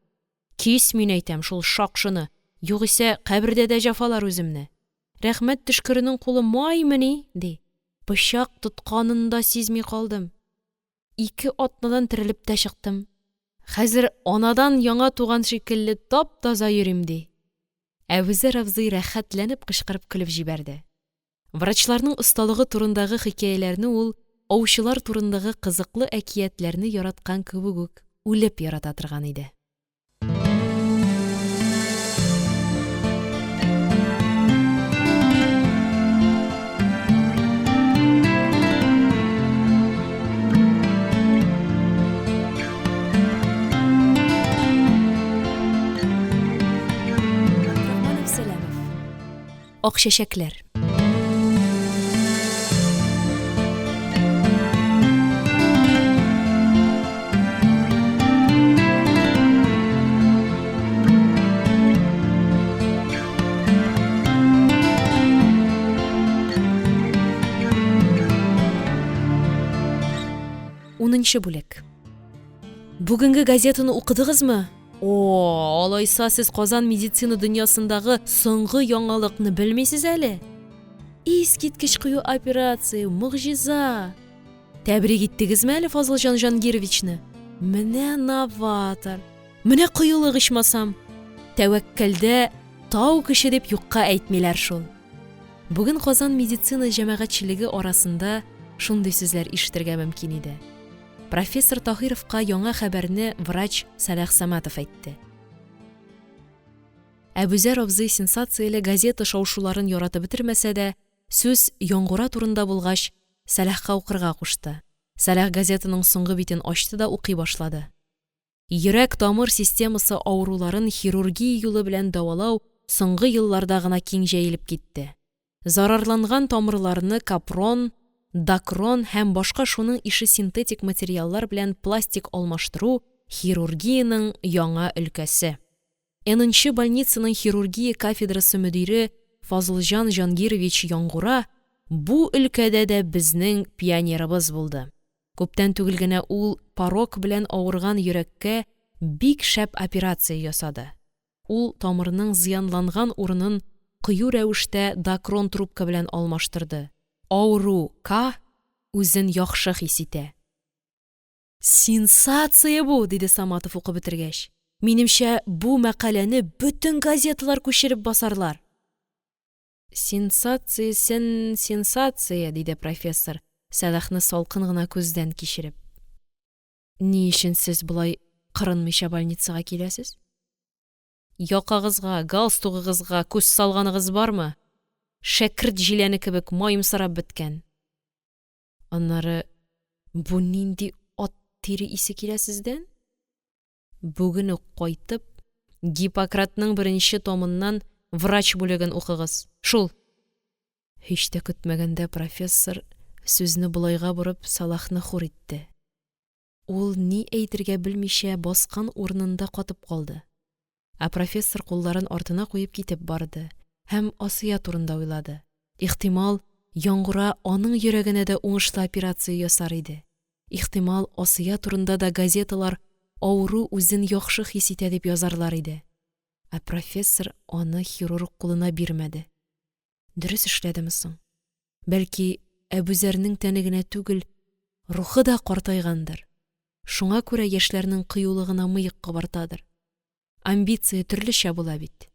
Кис, мин әйтәм, шул шакшыны, югыйсә кабердә дә җәфалар үземне. Рәхмәт төшкеренең кулы маймыни, ди, пычак тотканын да сизми калдым. 2 атнадан терелеп тә чыктым. Хәзер анадан яңа туган шикелле тап-таза йөрим, ди. Әбүзәр абзый рәхәтләнеп кычкырып көлеп җибәрде. Врачларның осталыгы турындагы хикәяләрне ул аучылар турындагы кызыклы әкиятләрне яраткан кебек үк үлеп ярата торган иде. Абдрахман Әпсәләмов. Ак чәчәкләр. Унынчы бүлек. Бүгенге газетаны укыдыгызмы? О, алайса сез Казан медицина дөньясындагы соңгы яңалыкны белмисез әле. Искиткеч кыю операция, могҗиза! Тәбрик иттегезме әле Фазылҗан Җангировичны? Менә новатор! Менә кыюлык ичмасам! Тәвәккәлдә тау көче дип юкка әйтмиләр шул. Бүген Казан медицина җәмәгатьчелеге арасында шундый сүзләр ишетергә мөмкин иде. Профессор Таһировка яңа хәбәрне врач Сәлах Саматов әйтте. Әбүзәр абзый сенсацияле газета шау-шуларын яратып бетермәсә дә, сүз Яңгура турында булгач, Сәлахка укырга кушты. Сәлах газетаның соңгы битен ачты да укый башлады. Йөрәк-тамыр системасы авыруларын хирургия юлы белән дәвалау соңгы елларда гына киң җәелеп китте. Зарарланган тамырларны капрон, дакрон һәм башка шуның ише синтетик материаллар белән пластик алмаштыру хирургиянең яңа өлкәсе. Нчы больницаның хирургия кафедрасы мөдире Фазылҗан Җангирович Яңгура бу өлкәдә дә безнең пионерыбыз булды. Күптән түгел генә ул порок белән авырган йөрәккә бик шәп операция ясады. Ул тамырның зыянланган урынын кыю рәвештә дакрон трубка белән алмаштырды. Авыру К үзен яхшы хис итә. Сенсация бу! – диде Саматов укып бетергәч. Минемчә, бу мәкаләне бөтен газеталар күчереп басарлар. Сенсациясен сенсация, диде профессор, Сәлахны салкын гына күздән кичереп. Ни өчен сез болай кырынмыйча больницага киләсез? Якагызга, галстугыгызга күз салганыгыз бармы? Шәкерт җиләне кебек маемсырап беткән. Аннары бу нинди ат тире исе килә сездән? Бүген үк кайтып, Гиппократның беренче томыннан врач бүлеген укыгыз. Шул! Һич тә көтмәгәндә профессор, сүзне болайга борып, Салахны хур итте. Ул, ни әйтергә белмичә, баскан урынында катып калды. Ә профессор кулларын артына куеп китеп барды һәм Асия турында уйлады. Ихтимал, Яңгура аның йөрәгенә дә уңышлы операция ясар иде. Ихтимал, Асия турында да газеталар авыру үзен яхшы хис итә дип язарлар иде. Ә профессор аны хирург кулына бирмәде. Дөрес эшләдеме соң? Бәлки, Әбүзәрнең тәне генә түгел, рухы да картайгандыр. Шуңа күрә яшьләрнең кыюлыгына мыек кабартадыр. Амбиция төрлечә була бит.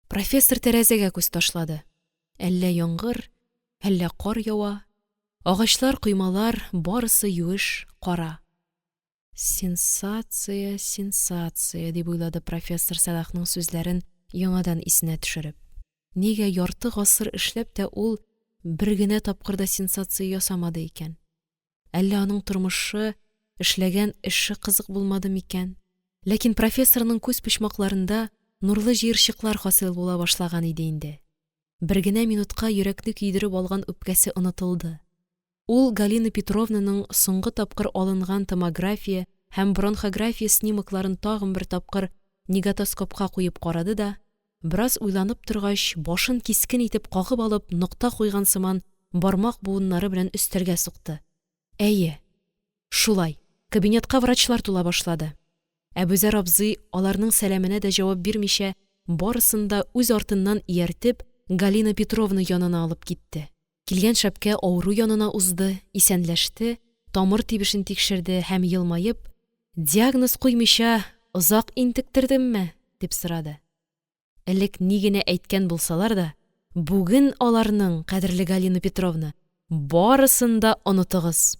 Профессор тәрәзәгә күз ташлады. Әллә яңгыр, әллә кар ява. Агачлар, коймалар, барысы юеш, кара. Сенсация, сенсация, дип уйлады профессор Сәлахның сүзләрен яңадан исенә төшереп. Нигә ярты гасыр эшләп тә ул бер генә тапкыр да сенсация ясамады икән? Әллә аның тормышы, эшләгән эше кызык булмады микән? Ләкин профессорның күз почмакларында нурлы җыерчыклар хасил була башлаган иде инде. Бер генә минутка йөрәкне көйдереп алган үпкәсе онытылды. Ул Галина Петровнаның соңгы тапкыр алынган томография һәм бронхография снимокларын тагын бер тапкыр негатоскопка куеп карады да, бераз уйланып торгач, башын кискен итеп кагып алып, нокта куйган сыман, бармак буыннары белән өстәлгә сукты: – Әйе, шулай! Кабинетка врачлар тула башлады. Әбүзәр абзый, аларның сәламенә дә җавап бирмичә, барысын да үз артыннан ияртеп, Галина Петровна янына алып китте. Килгән шәпкә авыру янына узды, исәнләште, тамыр тибешен тикшерде һәм, елмаеп: – Диагноз куймыйча озак интектердемме? – дип сорады. Элек ни генә әйткән булсалар да, бүген аларның, кадерле Галина Петровна, барысын да онытыгыз!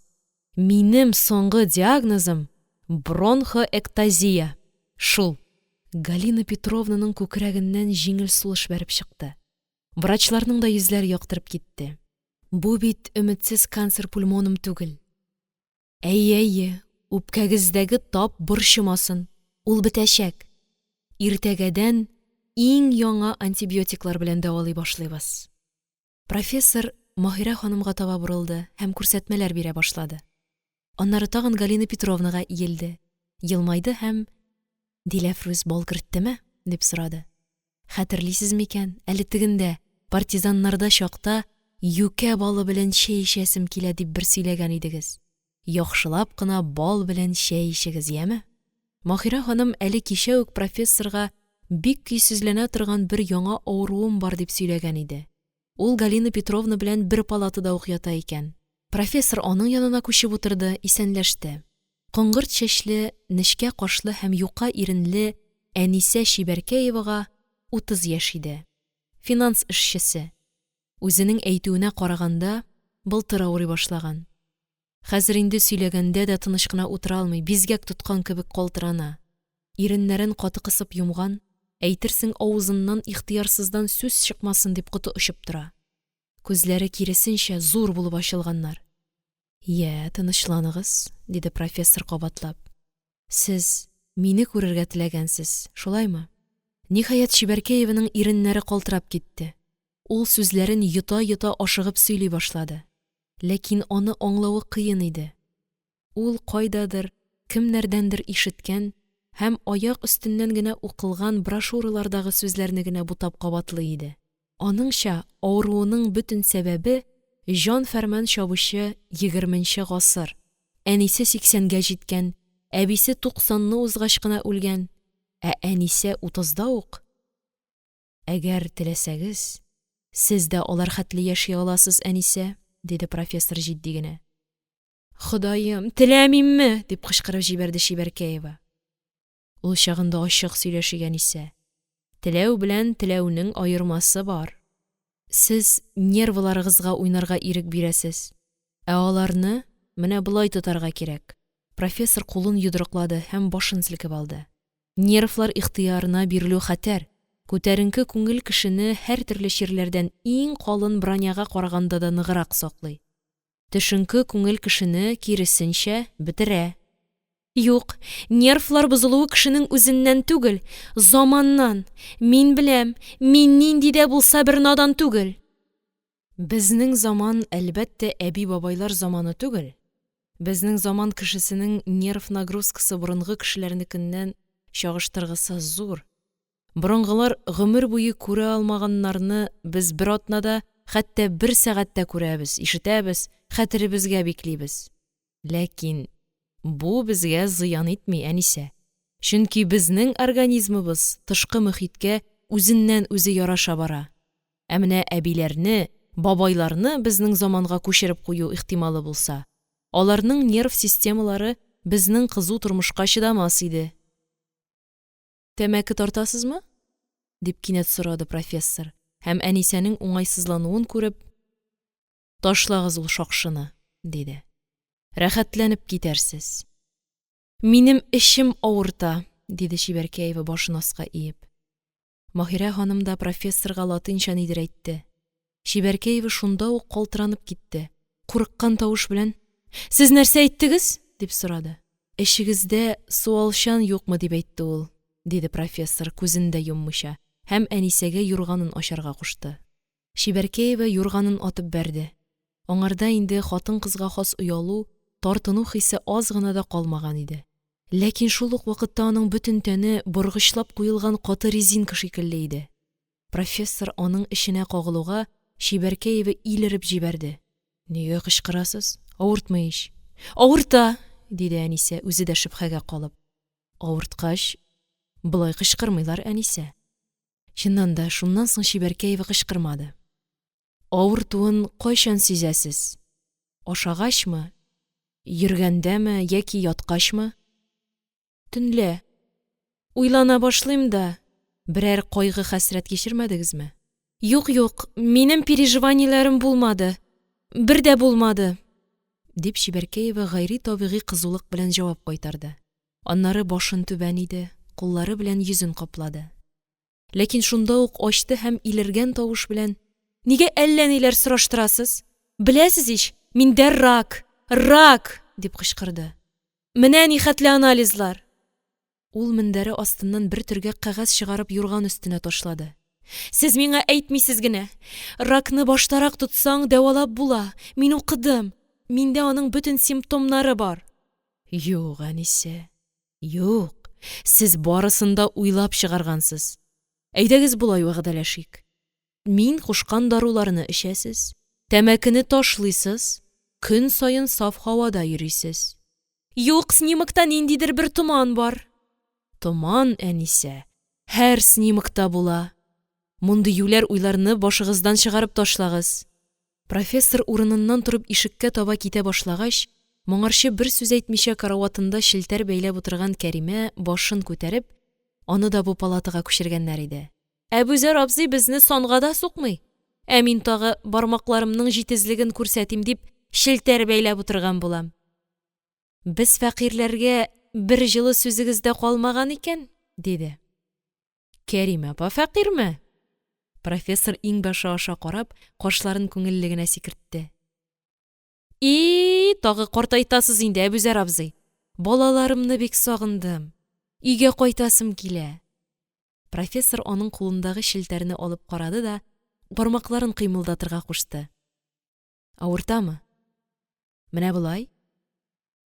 Минем соңгы диагнозым – бронхоэктазия, шул. Галина Петровнаның күкрәгеннән җиңел сулыш бәреп чыкты. Врачларның да йөзләре яктырып китте. Бу бит өметсез канцер пульмонум түгел. Әйе, әйе, үпкәгездәге тап борчымасын, ул бетәчәк. Иртәгәдән иң яңа антибиотиклар белән дәвалый башлыйбыз. Профессор Маһирә ханымга таба борылды һәм күрсәтмәләр бирә башлады. Аннары тагын Галина Петровнага иелде, елмайды һәм: – Диләфрүз бал керттеме? – дип сорады. Хәтерлисез микән, әле тегендә, партизаннарда чакта, юкә балы белән чәй эчәсем килә, дип бер сөйләгән идегез. Яхшылап кына бал белән чәй эчегез, яме? Маһирә ханым әле кичә үк профессорга бик көйсезләнә торган бер яңа авыруым бар дип сөйләгән иде. Ул Галина Петровна белән бер палатада ук ята икән. Профессор аның янына күчеп утырды, исәнләште. Коңгырт чәчле, нечкә кашлы һәм юка иренле Әнисә Чибәркәевага 30 яшь иде. Финанс эшчесе. Үзенең әйтүенә караганда, былтыр авырый башлаган. Хәзер инде сөйләгәндә дә тыныч кына утыра алмый, бизгәк тоткан кебек калтырана. Иреннәрен каты кысып йомган, әйтерсең авызыннан ихтыярсыздан сүз чыкмасын дип коты очып тора. Күзләре, киресенчә, зур булып ачылганнар. Йә, тынычланыгыз, диде профессор, кабатлап. Сез мине күрергә теләгәнсез, шулаймы? Ниһаять, Чибәркәеваның иреннәре калтырап китте. Ул сүзләрен йота-йота ашыгып сөйли башлады. Ләкин аны аңлавы кыен иде. Ул кайдадыр, кемнәрдәндер ишеткән һәм аяк өстеннән генә укылган брошюралардагы сүзләрне генә бутап кабатлый иде. Аныңча, авыруының бөтен сәбәбе җан-фәрман чабучы егерменче гасыр. Әнисе сиксәнгә җиткән, әбисе туксанны узгач кына үлгән, ә Әнисә утызда ук. Әгәр теләсәгез, сез дә алар хәтле яши аласыз, Әнисә, диде профессор җитди генә. Ходаем, теләмимме? дип кычкырып җибәрде Чибәркәева. Ул чагында ачык сөйләшик, Әнисә. Теләү белән теләүнең аермасы бар. Сез нервыларыгызга уйнарга ирек бирәсез. Ә аларны менә болай тотарга кирәк. Профессор кулын йодрыклады һәм башын селкеп алды. Нервлар ихтыярына бирелү хәтәр. Күтәренке күңел кешене һәртөрле чирләрдән иң калын броняга караганда да ныграк саклый. Төшенке күңел кешене, киресенчә, бетерә. Юк, нервлар бозылуы кешенең үзеннән түгел, заманнан. Мин беләм, мин нинди дә булса бер надан түгел. Безнең заман, әлбәттә, әби-бабайлар заманы түгел. Безнең заман кешесенең нерв нагрузкасы борынгы кешеләрнекеннән чагыштыргысыз зур. Борынгылар гомер буе күрә алмаганнарны без бер атнада, хәтта бер сәгатьтә күрәбез, ишетәбез, хәтеребезгә биклибез. Ләкин бу безгә зыян итми, Әнисә. Чөнки безнең организмыбыз тышкы мохиткә үзеннән-үзе яраша бара. Ә менә әбиләрне, бабайларны безнең заманга күчереп кую ихтималы булса, аларның нерв системалары безнең кызу тормышка чыдамас иде. Тәмәке тартасызмы? дип кинәт сорады профессор һәм Әнисәнең уңайсызлануын күреп, Ташлагыз ул шакшыны, диде. Рәхәтләнеп китәрсез. Минем эчем авырта, диде Чибәркәева, башын аска иеп. Маһирә ханым да профессорга латинча нидер әйтте. Чибәркәева шунда ук калтыранып китте. Курыккан тавыш белән: "Сез нәрсә әйттегез?" дип сорады. Эчегездә суалчан юкмы дип әйтте ул, диде профессор, күзен дә йоммыйча, һәм Әнисәгә юрганын ачарга кушты. Чибәркәева юрганын атып бәрде. Аңарда инде хатын-кызга хас оялу, тартыну хисе аз гына да калмаган иде. Ләкин шул ук вакытта аның бөтен тәне боргычлап куелган каты резинка шикелле иде. Профессор аның эченә кагылуга, Чибәркәева илереп җибәрде. – Нигә кычкырасыз, авыртмый ич! – Авырта! – диде Әнисә, үзе дә шөбһәгә калып. – Авырткач, болай кычкырмыйлар, Әнисә! Чыннан да, шуннан соң Чибәркәева кычкырмады. – Авыртуын кайчан сизәсез? Ашагачмы, йөргәндәме яки яткачмы? Төнлә. Уйлана башлыйм да. Берәр кайгы-хәсрәт кичермәдегезме? Юк, юк, минем переживаниеләрем булмады, бер дә булмады, дип, Чибәркәева гайре табигый кызулык белән җавап кайтарды. Аннары башын түбән иде, куллары белән йөзен каплады. Ләкин шунда ук ачты һәм илергән тавыш белән: – Нигә әллә ниләр сораштырасыз? Беләсез ич, миндә рак, рак! – дип кычкырды. Менә нихәтле анализлар! Ул мендәре астыннан бер төргәк кәгазь чыгарып юрган өстенә ташлады. – Сез миңа әйтмисез генә! Ракны баштарак тотсаң, дәвалап була, мин укыдым, миндә аның бөтен симптомнары бар. Юк, Әнисә, юк, сез барысын да уйлап чыгаргансыз. Әйдәгез, болай вәгъдәләшик: мин кушкан даруларны эчәсез, тәмәкене ташлыйсыз, көн саен саф һавада йөрисез. Юк, снимокта ниндидер бер томан бар. Томан, Әнисә, һәр снимокта була. Мондый юләр уйларны башыгыздан чыгарып ташлагыз. Профессор урыныннан торып ишеккә таба китә башлагач, моңарчы бер сүз әйтмичә караватында челтәр бәйләп утырган Кәримә, башын күтәреп, аны да бу палатага күчергәннәр иде. Әбүзәр абзый безне санга да сукмый, ә мин тагы, бармакларымның җитезлеген күрсәтим дип, челтәр бәйләп утырган булам. Без фәкыйрьләргә бер җылы сүзегез дә калмаган икән, диде. Кәримә апа фәкыйрьме? Профессор иңбашы аша карап, кашларын күңелле генә сикертте. И, тагы картайтасыз инде, Әбүзәр абзый. Балаларымны бик сагындым. Өйгә кайтасым килә. Профессор аның кулындагы челтәрне алып карады да бармакларын кыймылдатырга кушты. Авыртамы? Менә болай?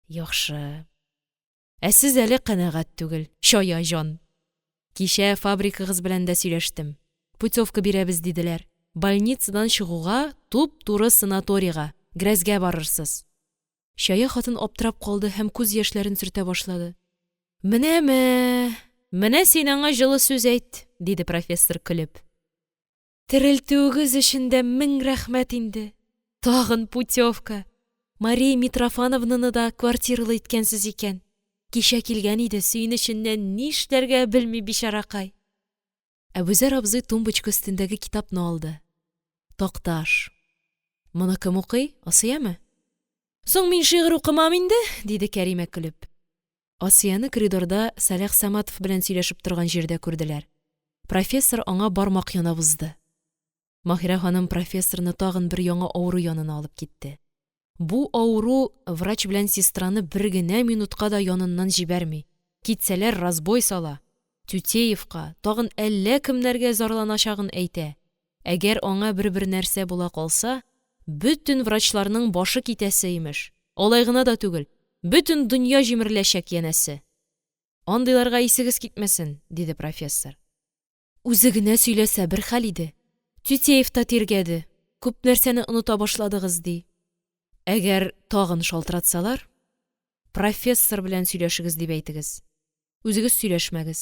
Яхшы. Ә сез әле канәгать түгел, чая җан! Кичә фабрикагыз белән дә сөйләштем. Путевка бирәбез, диделәр. Больницадан чыгуга, туп-туры санаторийга, Грәзгә барырсыз. Чая хатын аптырап калды һәм күз яшьләрен сөртә башлады. Менә-мә, менә син аңа җылы сүз әйт, диде профессор, көлеп. Терелтүегез өчен дә мең рәхмәт инде. Тагын путевка! Мария Митрофановнаны да квартиралы иткәнсез икән. Кичә килгән иде, сөенеченнән нишләргә белми, бичаракай. Әбүзәр абзый тумбочка өстендәге китапны алды. Такташ. Моны кем укый, Асияме? Соң мин шигырь укымам инде, диде Кәримә, көлеп. Асияне коридорда Сәләх Саматов белән сөйләшеп торган җирдә күрделәр. Профессор аңа бармак янап узды. Маһирә ханым профессорны тагын бер яңа авыру янына алып китте. Бу авыру врач белән сестраны бер генә минутка да яныннан җибәрми. Китсәләр, разбой сала. Тютеевка, тагын әллә кемнәргә зарланачагын әйтә. Әгәр аңа бер-бер нәрсә була калса, бөтен врачларның башы китәсе, имеш. Алай гына да түгел, бөтен дөнья җимереләчәк, янәсе. Андыйларга исегез китмәсен, диде профессор. Үзе генә сөйләсә бер хәл иде. Тютеев та тиргәде, күп нәрсәне оныта башладыгыз, ди. Әгәр тагын шалтыратсалар, профессор белән сөйләшегез, дип әйтегез. Үзегез сөйләшмәгез.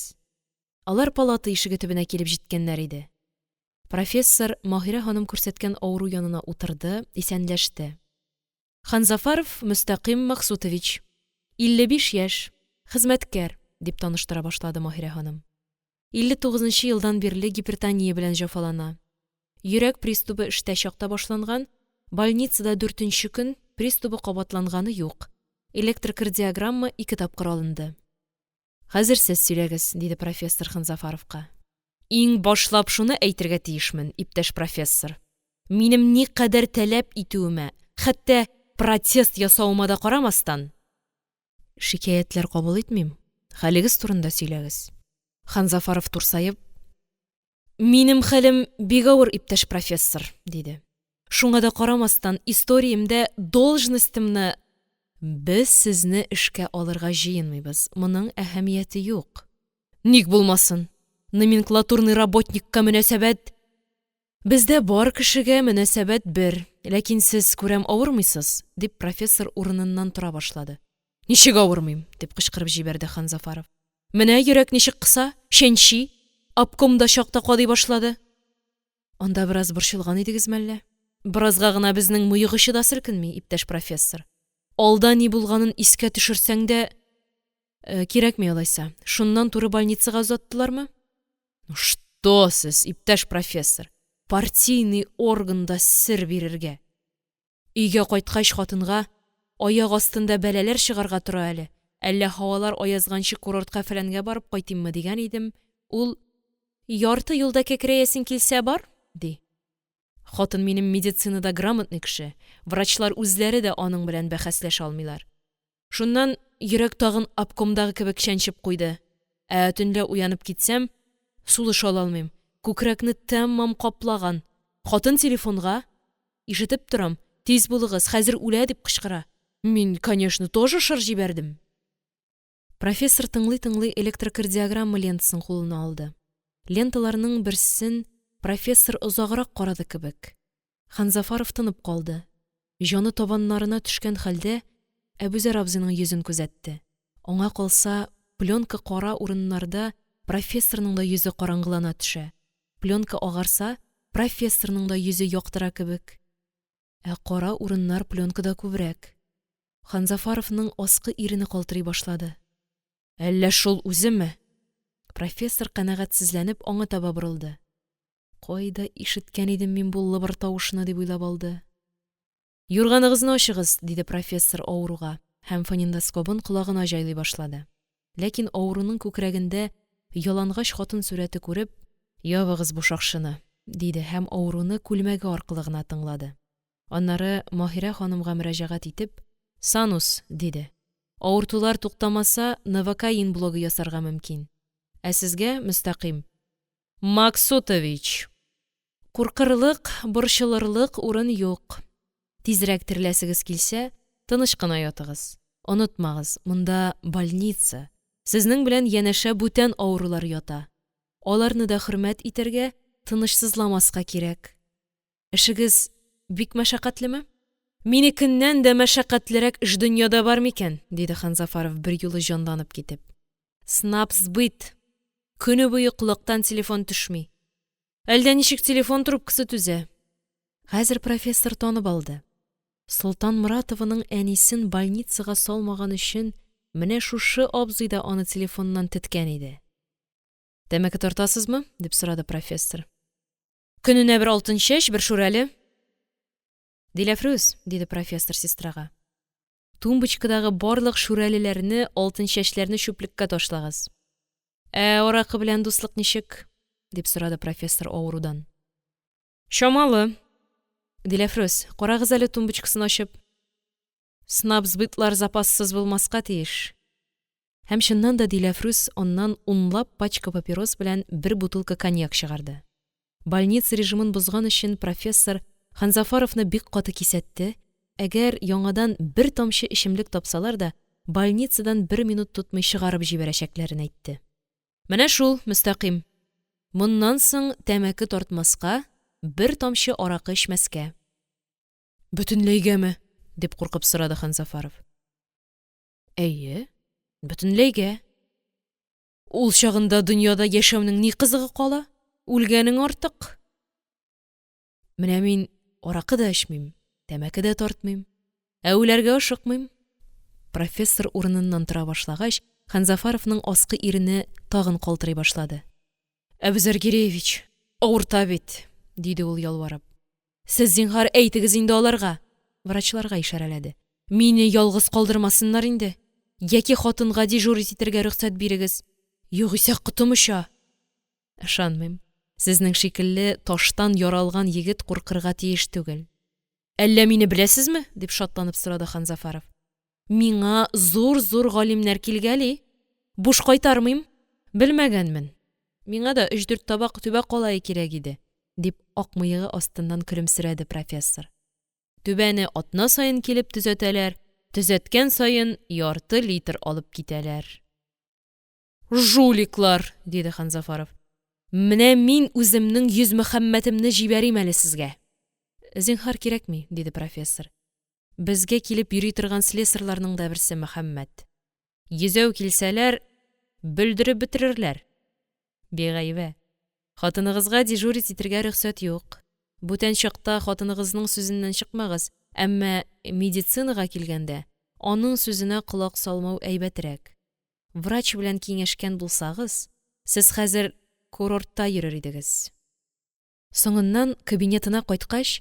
Алар палата ишеге төбенә килеп җиткәннәр иде. Профессор Маһирә ханым күрсәткән авыру янына утырды, исәнләште. Ханзафаров Мөстәкыйм Максутович, 55 яшь, хезмәткәр, дип таныштыра башлады Маһирә ханым. 59 нчы елдан бирле гипертония белән җәфалана. Йөрәк приступы эштә чакта башланган, больницада дүртенче көн, приступы кабатланганы юк. Электрокардиограмма ике тапкыр алынды. Хәзер сез сөйләгез, диде профессор Ханзафаровка. Иң башлап шуны әйтергә тиешмен, иптәш профессор. Минем никадәр таләп итүемә, хәтта протест ясавыма да карамастан, шикаятьләр кабул итмим, хәлегез турында сөйләгез. Ханзафаров турсаеп. Минем хәлем бик авыр, иптәш профессор, – диде, – шуңа да карамастан историямдә должностемны… Без сезне эшкә алырга җыенмыйбыз, моның әһәмияте юк. Ник булмасын, номенклатурный работникка мөнәсәбәт… Бездә бар кешегә мөнәсәбәт бер, ләкин сез, күрәм, авырмыйсыз, – дип, профессор урыныннан тора башлады. Ничек авырмыйм? – дип кычкырып җибәрде Ханзафаров. Менә йөрәк ничек кыса, чәнчи, обкомда чакта кадый башлады. Анда бераз борчылган идегезме әллә? Беразга гына безнең мыек очы да селкенми, иптәш профессор. Алда ни булганын искә төшерсәң дә… Кирәкми алайса, шуннан туры больницага озаттылармы? Ну что сез, иптәш профессор, партийный органда сер бирергә! Өйгә кайткач, хатынга: «Аяк астында бәлаләр чыгарга тора әле, әллә һавалар аязганчы курортка-фәләнгә барып кайтыйммы?» – дигән идем, ул: «Ярты юлда кәкрәясең килсә, бар!» – ди. Хатын минем медицинада грамотный кеше, врачлар үзләре дә аның белән бәхәсләшә алмыйлар. Шуннан йөрәк тагын обкомдагы кебек чәнчеп куйды. Ә төнлә уянып китсәм, сулыш ала алмыйм, күкрәкне тәмам каплаган. Хатын телефонга! Ишетеп торам: «Тиз булыгыз, хәзер үлә!» – дип кычкыра. Мин, конечно, тоже шыр җибәрдем. Профессор тыңлый-тыңлый электрокардиограмма лентасын кулына алды. Ленталарның берсен профессор озаграк карады кебек. Ханзафаров тынып калды. Җаны табаннарына төшкән хәлдә Әбүзәр абзыйның йөзен күзәтте. Аңа калса, пленка кара урыннарда профессорның да йөзе караңгылана төшә, пленка агарса, профессорның да йөзе яктыра кебек. Ә кара урыннар пленкада күбрәк. Ханзафаровның аскы ирене калтырый башлады. Әллә шул үземе? Профессор канәгатьсезләнеп аңа таба борылды. Кайда ишеткән идем мин бу лыбыр тавышны дип уйлап алды. Юрганыгызны ачыгыз, диде профессор авыруга һәм фонендоскобын колагына җайлый башлады. Ләкин авыруның күкрәгендә ялангач хатын сурәте күреп, ябыгыз бу шакшыны, диде һәм авыруны күлмәге аркылы гына тыңлады. Аннары Маһирә ханымга мөрәҗәгать итеп, Санус, диде. Авыртулар туктамаса, новокаин блогы ясарга мөмкин. Ә сезгә, Мөстәкыйм Максутович, куркырлык, борчылырлык урын юк. Тизрәк тереләсегез килсә, тыныч кына ятыгыз. Онытмагыз, монда больница, сезнең белән янәшә бүтән авырулар ята. Аларны да хөрмәт итәргә, тынычсызламаска кирәк. Эшегез бик мәшәкатьлеме? Минекеннән дә мәшәкатьлерәк эш дөньяда бар микән? – диде Ханзафаров, берьюлы җанланып китеп. Снабсбыт! Көне буе колактан телефон төшми. Әлдә ничек телефон трубкасы түзә. Хәзер профессор танып алды. Солтанморатованың әнисен больницага салмаган өчен менә шушы абзый да аны телефоннан теткән иде. Тәмәке тартасызмы? – дип сорады профессор. Көненә бер алтын чәч, бер шүрәле. Диләфрүз, – диде профессор сестрага, – тумбочкадагы барлык шүрәлеләрне, алтын чәчләрне чүплеккә ташлагыз. Ә аракы белән дуслык ничек? – дип сорады профессор авырудан. Чамалы. Диләфрүз, карагыз әле тумбочкасын ачып. Снабсбытлар запассыз булмаска тиеш. Һәм чыннан да Диләфрүз аннан унлап пачка папирос белән бер бутылка коньяк чыгарды. Больница режимын бозган өчен профессор Ханзафаровны бик каты кисәтте, әгәр яңадан бер тамчы эчемлек тапсалар да, больницадан бер минут тотмый чыгарып җибәрәчәкләрен әйтте. Менә шул, Мөстәкыйм, моннан соң тәмәке тартмаска, бер тамчы аракы эчмәскә. Бөтенләйгәме? – дип куркып сорады Ханзафаров. Әйе, бөтенләйгә. Ул чагында дөньяда яшәүнең ни кызыгы кала? Үлгәнең артык. Менә мин аракы да эчмим, тәмәке дә тартмыйм, ә үләргә ашыкмыйм. Профессор урыныннан тора башлагач, Ханзафаровның аскы ирене тагын калтырый башлады. Әбүзәр Гиреевич, авырта бит, диде ул ялварып. Сез, зинһар, әйтегез инде аларга, врачларга ишарәләде. Мине ялгыз калдырмасыннар инде. Яки хатынга дежурить итәргә рөхсәт бирегез. Югыйсә котым оча. Ышанмыйм. Сезнең шикелле таштан яралган егет куркырга тиеш түгел. Әллә мине беләсезме? – дип шатланып сорады Ханзафаров. Миңа зур-зур галимнәр килгәли. Буш кайтармыйм. Белмәгәнмен. Миңа да өч-дүрт табак түбә калае кирәк иде, – дип, ак мыегы астыннан көлемсерәде профессор. Түбәне атна саен килеп төзәтәләр, төзәткән саен ярты литр алып китәләр. Жуликлар! – диде Ханзафаров. Менә мин үземнең Йөзмөхәммәтемне җибәрим әле сезгә. Зинһар, кирәкми, – диде профессор. Безгә килеп йөри торган слесарьларның да берсе Мөхәммәт. Йөзәү килсәләр, бөлдереп бетерерләр. Бигайбә, хатыныгызга дежурить итәргә рөхсәт юк. Бүтән чакта хатыныгызның сүзеннән чыкмагыз, әмма медицинага килгәндә, аның сүзенә колак салмау әйбәтрәк. Врач белән киңәшкән булсагыз, сез хәзер курортта йөрер идегез. Соңыннан, кабинетына кайткач,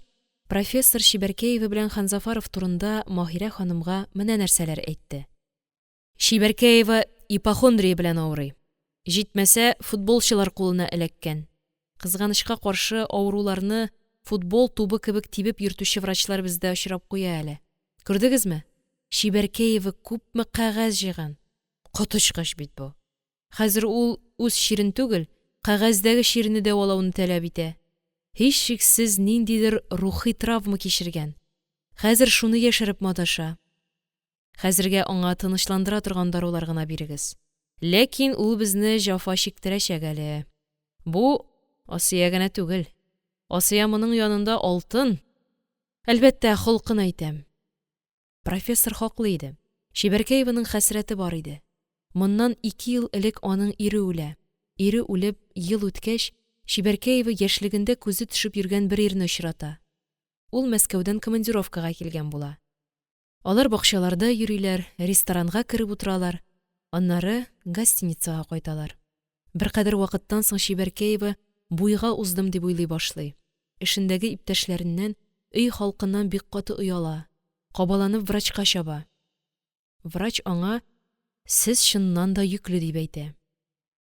профессор Чибәркәева белән Ханзафаров турында Маһирә ханымга менә нәрсәләр әйтте. Чибәркәева ипохондрия белән авырый. Җитмәсә, футболчылар кулына эләккән. Кызганычка каршы, авыруларны футбол тубы кебек тибеп йөртүче врачлар бездә очрап куя әле. Күрдегезме, Чибәркәева күпме кәгазь җыйган. Коточкыч бит бу! Хәзер ул үз чирен түгел, кәгазьдәге чирне дәвалауны таләп итә. Һичшиксез, ниндидер рухи травма кичергән. Хәзер шуны яшереп маташа. Хәзергә аңа тынычландыра торган дарулар гына бирегез. Ләкин ул безне җәфа чиктерәчәк әле. Бу Асия генә түгел. Асия моның янында алтын. Әлбәттә, холкын әйтәм. Профессор хаклы иде. Чибәркәеваның хәсрәте бар иде. Моннан 2 ел элек аның ире үлә. Ире үлеп, ел үткәч, Чибәркәева яшьлегендә күзе төшеп йөргән бер ирне очрата. Ул Мәскәүдән командировкага килгән була. Алар бакчаларда йөриләр, ресторанга кереп утыралар, аннары гостиницага кайталар. Беркадәр вакыттан соң Чибәркәева буйга уздым дип уйлый башлый. Эшендәге иптәшләреннән, өй халкыннан бик каты ояла. Кабаланып врачка чаба. Врач аңа, сез чыннан да йөкле, дип әйтә.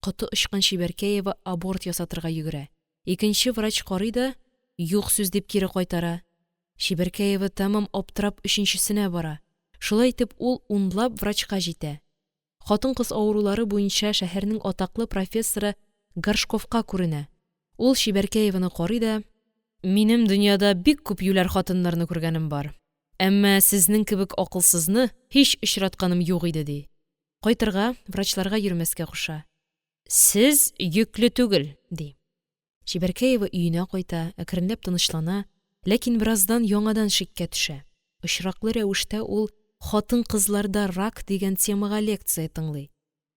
Коты очкан Чибәркәева аборт ясатырга йөгерә. Икенче врач карый да, юк сүз дип кире кайтара. Чибәркәева тәмам аптырап өченчесенә бара. Шулай итеп ул унлап врачка җитә. Хатын-кыз авырулары буенча шәһәрнең атаклы профессоры Горшковка күренә. Ул Чибәркәеваны карый да, «Минем дөньяда бик күп юләр хатыннарны күргәнем бар. Әмма сезнең кебек акылсызны һич очратканым юк иде», – ди. Кайтырга, врачларга йөрмәскә куша. «Сез йөкле түгел», – ди. Чибәркәева өенә кайта, әкренләп тынычлана, ләкин бераздан яңадан шиккә төшә. Очраклы рәвештә ул «Хатын-кызларда рак» дигән темага лекция тыңлый.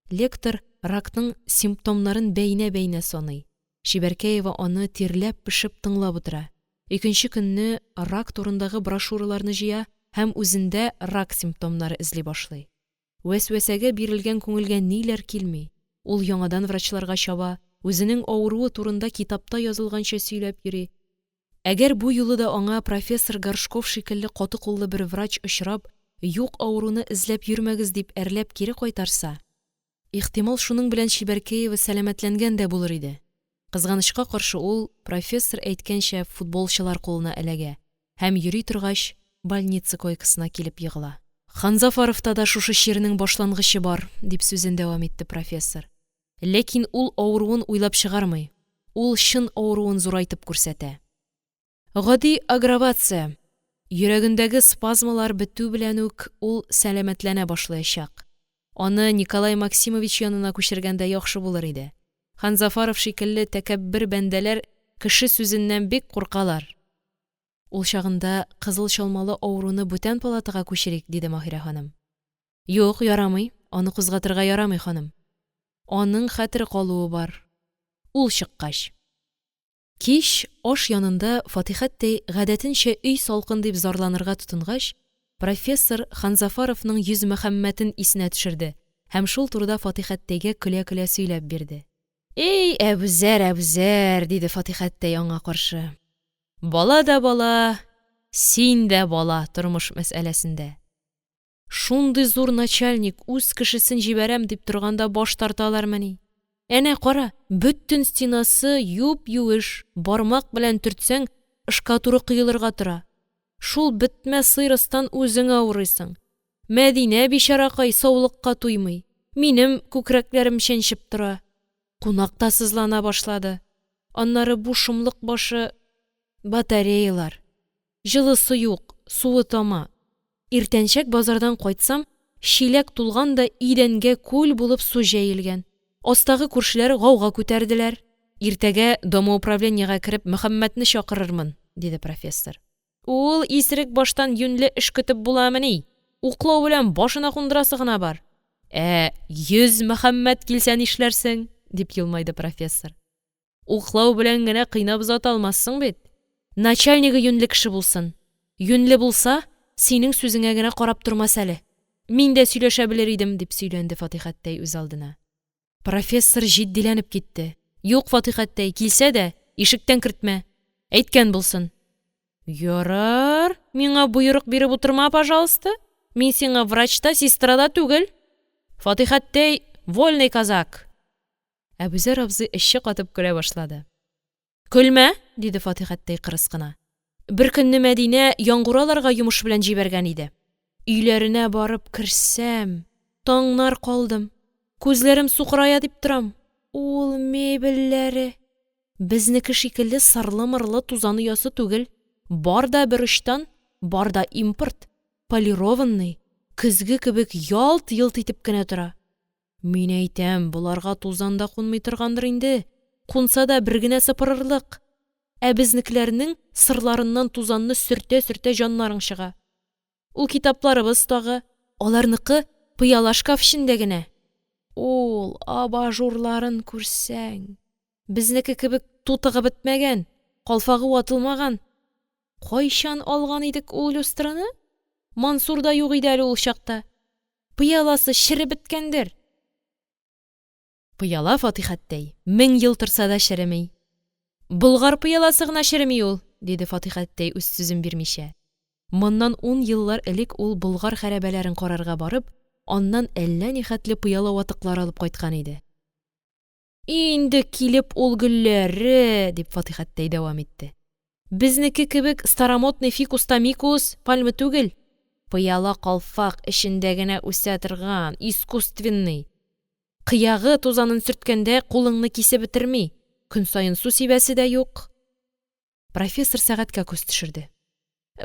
Лектор ракның симптомнарын бәйнә-бәйнә саный. Чибәркәева аны тирләп-пешеп тыңлап утыра. Икенче көнне рак турындагы брошюраларны җыя һәм үзендә рак симптомнары эзли башлый. Вәсвәсәгә бирелгән күңелгә ниләр килми. Ул яңадан врачларга чаба, үзенең авыруы турында китапта язылганча сөйләп йөри. Әгәр бу юлы да аңа профессор Горшков шикелле каты куллы бер врач очрап, юк авыруны эзләп йөрмәгез дип әрләп кире кайтарса, ихтимал, шуның белән Чибәркәева сәламәтләнгән дә булыр иде. Кызганычка каршы, ул, профессор әйткәнчә, футболчылар кулына эләгә һәм йөри торгач, больница койкасына килеп егыла. Ханзафаровта да шушы чирнең башлангычы бар, дип сүзен дәвам итте профессор. Ләкин ул авыруын уйлап чыгармый, ул чын авыруын зурайтып күрсәтә. Гади агравация, йөрәгендәге спазмалар бетү белән үк ул сәламәтләнә башлаячак. Аны Николай Максимович янына күчергәндә яхшы булыр иде. Ханзафаров шикелле тәкәббер бәндәләр кеше сүзеннән бик куркалар. Ул чагында кызыл чалмалы авыруны бүтән палатага күчерик, диде Маһирә ханым. Юк, ярамый, аны кузгатырга ярамый, ханым. Аның хәтере калуы бар. Ул чыккач. Кич аш янында Фатихәттәй гадәтенчә өй салкын дип зарланырга тотынгач, профессор Ханзафаровның Йөзмөхәммәтен исенә төшерде һәм шул турыда Фатихәттәйгә көлә-көлә сөйләп бирде. «Эй, Әбүзәр, Әбүзәр!» – диде Фатихәттәй аңа каршы. «Бала да бала, син дә бала тормыш мәсьәләсендә. Шундый зур начальник үз кешесен җибәрәм дип торганда баш тарталармыни? Әнә кара, бөтен стенасы юп-юеш, бармак белән төртсәң, шкатуры коелырга тора. Шул бетмә сыйрыстан үзең авырыйсың. Мәдинә бичаракай саулыкка туймый, минем күкрәкләрем чәнчеп тора. Кунак та сызлана башлады. Аннары бу шомлык башы – батареялар. Җылысы юк, суы тама. Иртәнчәк базардан кайтсам, чиләк тулган да, идәнгә күл булып су җәелгән. Астагы күршеләр гауга күтәрделәр. Иртәгә домоуправлениегә кереп, Мөхәммәтне чакырырмын, диде профессор. Ул исерек баштан юньле эш көтеп буламыни, уклау белән башына кундырасы гына бар. Ә 100 Мөхәммәт килсә нишләрсең? – дип елмайды профессор. Уклау белән генә кыйнап озата алмассың бит. Начальнигы юньле кеше булсын, юньле булса, синең сүзеңә генә карап тормас әле. Мин дә сөйләшә белер идем, дип сөйләнде Фатихәттәй үзалдына. Профессор җитдиләнеп китте: – Юк, Фатихәттәй, килсә дә, ишектән кертмә, әйткән булсын! Ярар, миңа боерык биреп утырма, пажалыста, мин сиңа врач та, сестра да түгел. Фатихәттәй – вольный казак! Әбүзәр абзый эче катып көлә башлады. – Көлмә! – диде Фатихәттәй кырыс кына. Беркөнне Мәдинә Яңгураларга йомыш белән җибәргән иде. Өйләренә барып керсәм, таңнар калдым, күзләрем сукырая дип торам. Ул мебельләре! Безнеке шикелле сырлы-мырлы, тузаны-ясы түгел. Бар да бер очтан, бар да импорт, полированный, көзге кебек ялт-йолт итеп кенә тора. Мин әйтәм, боларга тузан да кунмый торгандыр инде, кунса да, бер генә сыпырырлык. Ә безнекеләрнең сырларыннан тузанны сөртә-сөртә җаннарың чыга. Ул китапларыбыз тагы, аларныкы пыяла шкаф эчендә генә. Ул абажурларын күрсәң! Безнеке кебек тутыгып бетмәгән, калфагы ватылмаган. Кайчан алган идек ул люстраны? Мансур да юк иде әле ул чакта. Пыяласы череп беткәндер. Пыяла, Фатихәттәй, 1000 ел торса да череми. Болгар пыяласы гына череми ул, диде Фатихәттәй, үз сүзен бирмичә. Моннан ун еллар элек ул Болгар хәрабәләрен карарга барып, аннан әллә нихәтле пыяла ватыклары алып кайткан иде. Инде килеп ул гөлләре, дип Фатихәттәй дәвам итте. Безнеке кебек старомодный фикус та микус, пальма түгел. Пыяла калфак эчендә генә үсә торган, искусственный. Кыягы тузанын сөрткәндә кулыңны кисеп бетерми, көн саен су сибәсе дә юк. Профессор сәгатькә күз төшерде.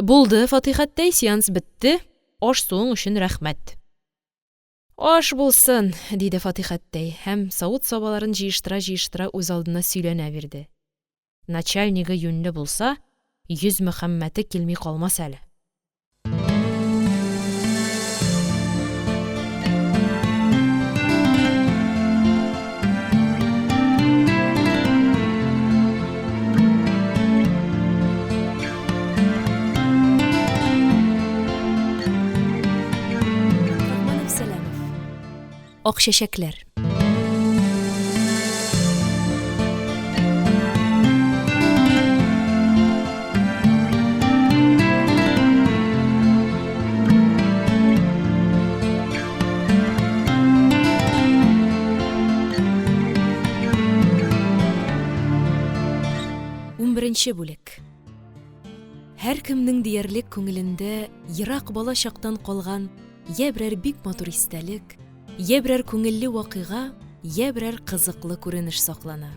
Булды, Фатихәттәй, сеанс бетте, аш-суың өчен рәхмәт. Аш булсын, диде Фатихәттәй һәм савыт-сабаларын җыештыра-җыештыра үзалдына сөйләнә бирде. Начальнигы юньле булса, 100 Мөхәммәте килми калмас әле. Рахманов Сәләмов. Ак чәчәкләр. Унберенче бүлек. Һәркемнең диярлек күңелендә ерак бала чактан калган йә берәр бик матур истәлек, йә берәр күңелле вакыйга, йә берәр кызыклы күренеш саклана.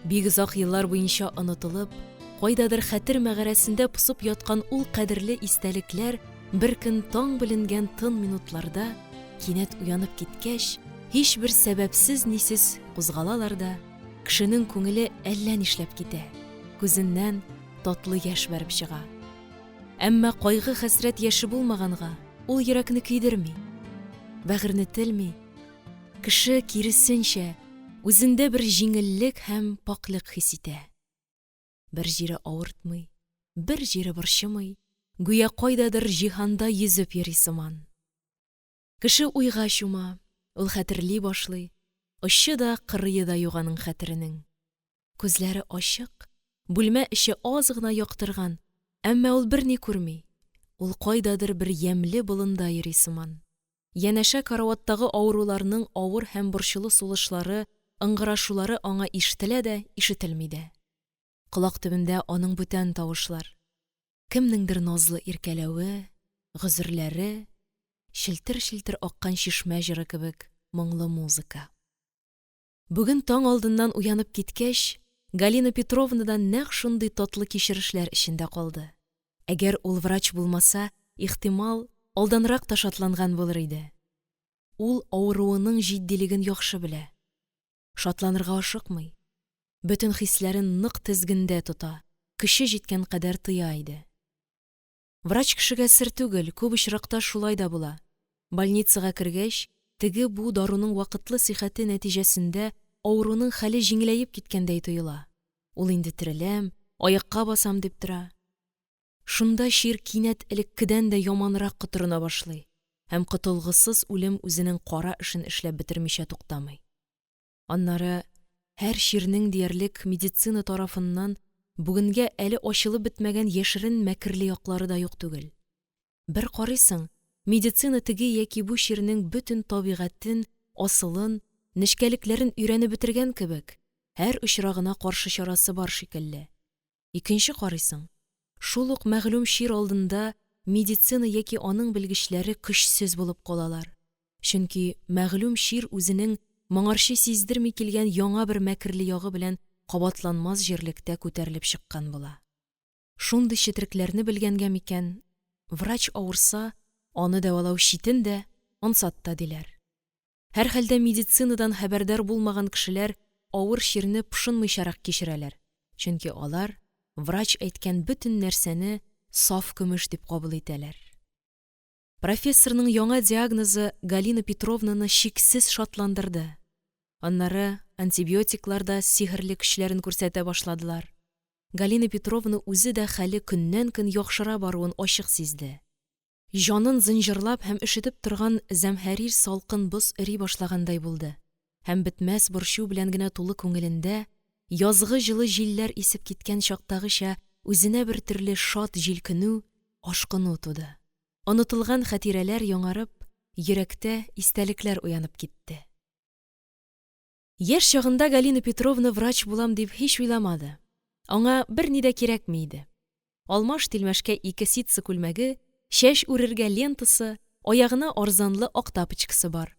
Бик озак еллар буенча онытылып, кайдадыр хәтер мәгарәсендә посып яткан ул кадерле истәлекләр беркөн таң беленгән тын минутларда, кинәт уянып киткәч, һичбер сәбәпсез-нисез кузгалалар да, кешенең күңеле әллә нишләп китә, күзеннән татлы яшь бәреп чыга. Әмма кайгы-хәсрәт яше булмаганга, ул йөрәкне көйдерми, бәгырьне телми. Кеше, киресенчә, үзендә бер җиңеллек һәм пакьлек хис итә. Бер җире авыртмый, бер җире борчымый, гүя кайдадыр җиһанда йөзеп йөри сыман. Кеше уйга чума, ул хәтерли башлый, очы да, кырые да юк аның хәтеренең. Күзләре ачык, бүлмә эче аз гына яктырган, әмма ул берни күрми, ул кайдадыр бер ямьле болында йөри сыман. Янәшә караваттагы авыруларның авыр һәм борчулы сулышлары, ыңгырашулары аңа ишетелә дә, ишетелми дә. Колак төбендә аның бүтән тавышлар, кемнеңдер назлы иркәләве, гозерләре, челтер-челтер аккан чишмә җыры кебек моңлы музыка. Бүген таң алдыннан уянып киткәч, Галина Петровна да нәкъ шундый татлы кичерешләр эчендә калды. Әгәр ул врач булмаса, ихтимал, алданрак та шатланган булыр иде. Ул авыруының җитдилеген яхшы белә. Шатланырга ашыкмый, бөтен хисләрен нык тезгендә тота, көче җиткән кадәр тыя иде. Врач кешегә сер түгел, күп очракта шулай да була. Больницага кергәч, теге-бу даруның вакытлы сихәте нәтиҗәсендә авыруның хәле җиңеләеп киткәндәй тоела. Ул инде тереләм, аякка басам дип тора. Шунда чир кинәт элеккедән дә яманрак котырына башлый һәм котылгысыз үлем үзенең кара эшен эшләп бетермичә туктамый. Аннары һәр чирнең диярлек медицина тарафыннан бүгенгә әле ачылып бетмәгән яшерен мәкерле яклары да юк түгел. Бер карыйсың, медицина теге яки бу чирнең бөтен табигатен, асылын, нечкәлекләрен өйрәнеп бетергән кебек, һәр очрагына каршы чарасы бар шикелле. Икенче карыйсың, шул ук мәгълүм чир алдында медицина яки аның белгечләре көчсез булып калалар. Чөнки мәгълүм чир үзенең моңарчы сиздерми килгән яңа бер мәкерле ягы белән кабатланмас җирлектә күтәрелеп чыккан була. Шундый четерекләрне белгәнгә микән, врач авырса, аны дәвалау читен дә, ансат та, диләр. Һәрхәлдә медицинадан хәбәрдар булмаган кешеләр авыр чирне пошынмыйчарак кичерәләр, чөнки алар врач әйткән бөтен нәрсәне саф көмеш дип кабул итәләр. Профессорның яңа диагнозы Галина Петровнаны чиксез шатландырды. Аннары антибиотиклар да сихерле көчләрен күрсәтә башладылар. Галина Петровна үзе дә хәле көннән-көн яхшыра баруын ачык сизде. Җанын зынҗырлап һәм өшетеп торган зәмһәрир салкын боз эри башлагандай булды һәм бетмәс борчу белән генә тулы күңелендә язгы җылы җилләр исеп киткән чактагыча үзенә бертөрле шат җилкенү, ашкыну туды. Онытылган хатирәләр яңарып, йөрәктә истәлекләр уянып китте. Яшь чагында Галина Петровна врач булам дип һич уйламады. Аңа берни дә кирәкми иде. Алмаш-тилмәшкә ике ситсы күлмәге, чәч үрергә лентасы, аягына арзанлы ак тапочкасы бар.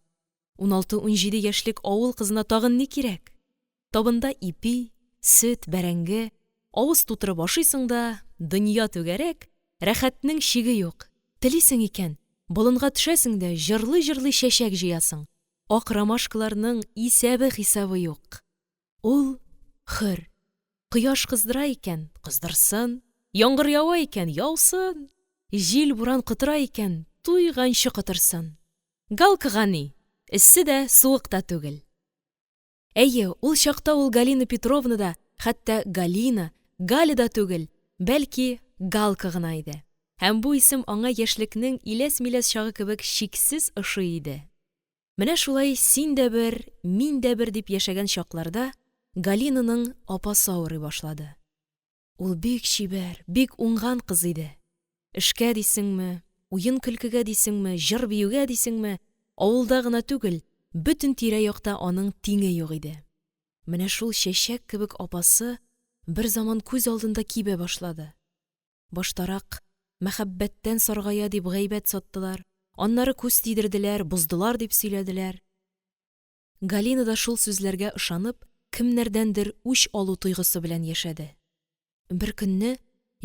16-17 яшьлек авыл кызына тагын ни кирәк? Табында ипи, сөт, бәрәңге, авыз тутырып ашыйсың да, дөнья түгәрәк, рәхәтнең чиге юк. Телисең икән, болынга төшәсең дә җырлый-җырлый чәчәк җыясың. Ак ромашкаларның исәбе-хисабы юк. Ул хөр. Кояш кыздыра икән – кыздырсын, яңгыр ява икән – яусын, җил-буран котыра икән – туйганчы котырсын. Галкага ни, эссе дә, суык та түгел. Әйе, ул чакта ул Галина Петровна да, хәтта Галина, Галя да түгел, бәлки Галка гына иде. Һәм бу исем аңа яшьлекнең иләс-миләс чагы кебек чиксез ошый иде. Менә шулай син дә бер, мин дә бер дип яшәгән чакларда Галинаның апасы авырый башлады. Ул бик чибәр, бик уңган кыз иде. Эшкә дисеңме, уен-көлкегә дисеңме, җыр-биюгә дисеңме, авылда гына түгел, бөтен тирә-якта аның тиңе юк иде. Менә шул чәчәк кебек апасы берзаман күз алдында кибә башлады. Баштарак, мәхәббәттән саргая дип гайбәт саттылар, аннары күз тидерделәр, боздылар дип сөйләделәр. Галина да шул сүзләргә ышанып, кемнәрдәндер үч алу тойгысы белән яшәде. Беркөнне,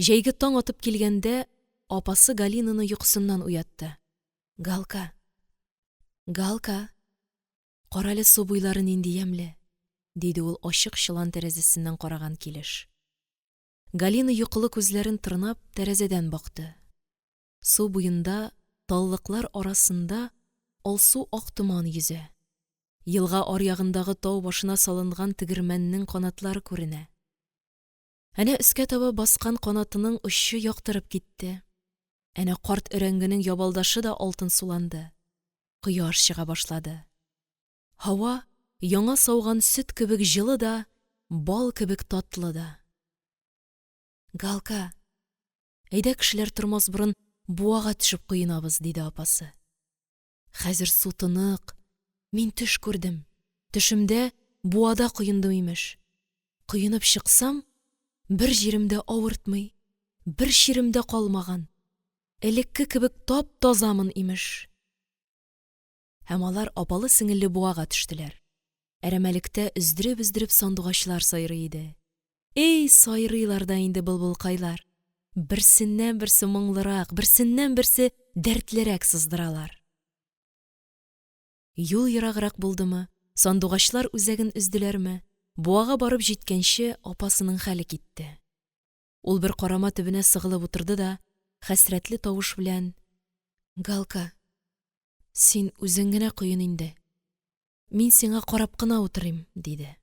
җәйге таң атып килгәндә, апасы Галинаны йокысыннан уятты. Галка! Галка! Карале, су буйлары нинди ямьле! диде ул ачык чолан тәрәзәсеннән караган килеш. Галина йокылы күзләрен тырнап тәрәзәдән бакты. Су буенда, таллыклар арасында алсу ак томан йөзә. Елга аръягындагы тау башына салынган тегермәннең канатлары күренә. Әнә өскә таба баскан канатының очы яктырып китте. Әнә карт өрәңгенең ябалдашы да алтынсуланды. Кояш чыга башлады. Һава яңа сауган сөт кебек җылы да, бал кебек татлы да. Галка, әйдә кешеләр тормас борын буага төшеп коенабыз, диде апасы. Хәзер су тонык, мин төш күрдем. Төшемдә буада коендым, имеш. Коенып чыксам, бер җирем дә авыртмый, бер чирем дә калмаган. Элекке кебек тап-тазамын, имеш. Һәм алар апалы-сеңелле буага төштеләр. Әрәмәлектә өздереп-өздереп сандугачлар сайрый иде. Әй сайрыйлар да инде былбылкайлар! Берсеннән-берсе моңлырак, берсеннән-берсе дәртлерәк сыздыралар. Юл ераграк булдымы, сандугачлар үзәген өзделәрме, Буага барып җиткәнче, апасының хәле китте. Ул бер карама төбенә сыгылып утырды да хәсрәтле тавыш белән: – Галка, син үзең генә коен инде, мин сиңа карап кына утырыйм, – диде.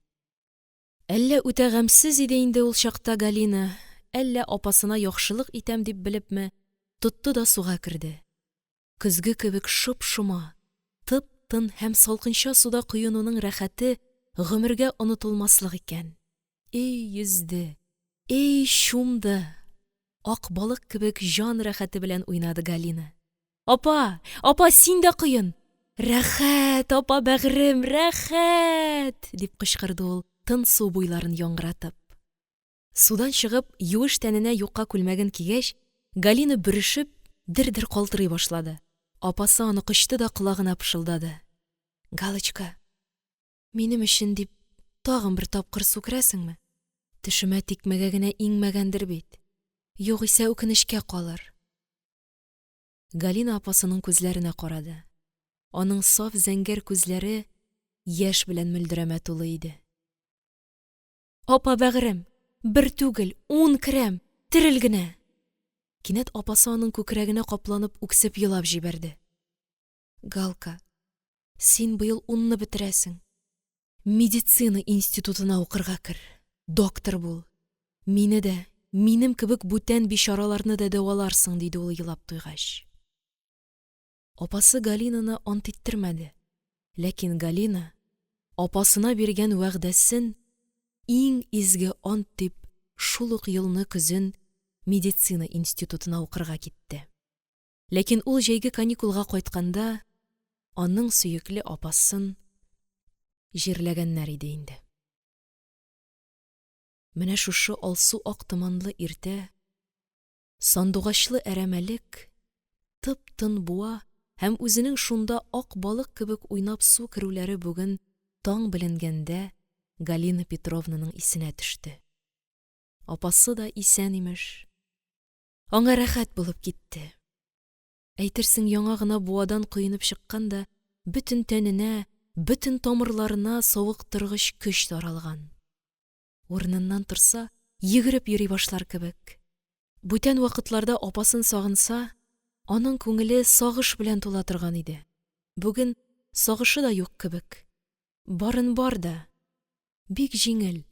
Әллә үтә гамьсез иде инде ул чакта Галина, әллә апасына яхшылык итәм дип белепме, тотты да суга керде. Көзге кебек шоп-шома, тып-тын һәм салкынча суда коенуның рәхәте гомергә онытылмаслык икән. И йөзде, и чумды! Ак балык кебек җан рәхәте белән уйнады Галина. Апа, апа, син дә коен! Рәхәт, апа, бәгърем, рәхәт! – дип кычкырды ул, тын су буйларын яңгыратып. Судан чыгып, юеш тәненә юка күлмәген кигәч, Галина бөрешеп, дер-дер калтырый башлады. Апасы аны кочты да колагына пышылдады: – Галочка, минем өчен дип тагын бер тапкыр су керәсеңме? Төшемә тикмәгә генә иңмәгәндер бит. Югыйсә үкенечкә калыр. Галина апасының күзләренә карады. Аның саф зәңгәр күзләре яшь белән мөлдерәмә тулы иде. Апа, бәгърем, бер түгел, ун керәм, терел генә! Кинәт апасы аның күкрәгенә капланып үксеп елап җибәрде. Галка, син быел унны бетерәсең. Медицина институтына укырга кер, доктор бул. Мине дә, минем кебек бүтән бичараларны да дәваларсың, диде ул, елап туйгач. Апасы Галинаны ант иттермәде. Ләкин Галина апасына биргән вәгъдәсен иң изге ант дип шул ук елны көзен медицина институтына укырга китте. Ләкин ул җәйге каникулга кайтканда аның сөекле апасын җирләгәннәр иде инде. Менә шушы алсу ак томанлы иртә, сандугачлы әрәмәлек, тып-тын буа һәм үзенең шунда ак балык кебек уйнап су керүләре бүген таң беленгәндә Галина Петровнаның исенә төште. Апасы да исән, имеш. Аңа рәхәт булып китте. Әйтерсең, яңа гына буадан коенып чыккан да, бөтен тәненә, бөтен тамырларына савыктыргыч көч таралган. Урыныннан торса, йөгереп йөри башлар кебек. Бүтән вакытларда апасын сагынса, аның күңеле сагыш белән тула торган иде. Бүген сагышы да юк кебек. Барын бар да, бик җиңел,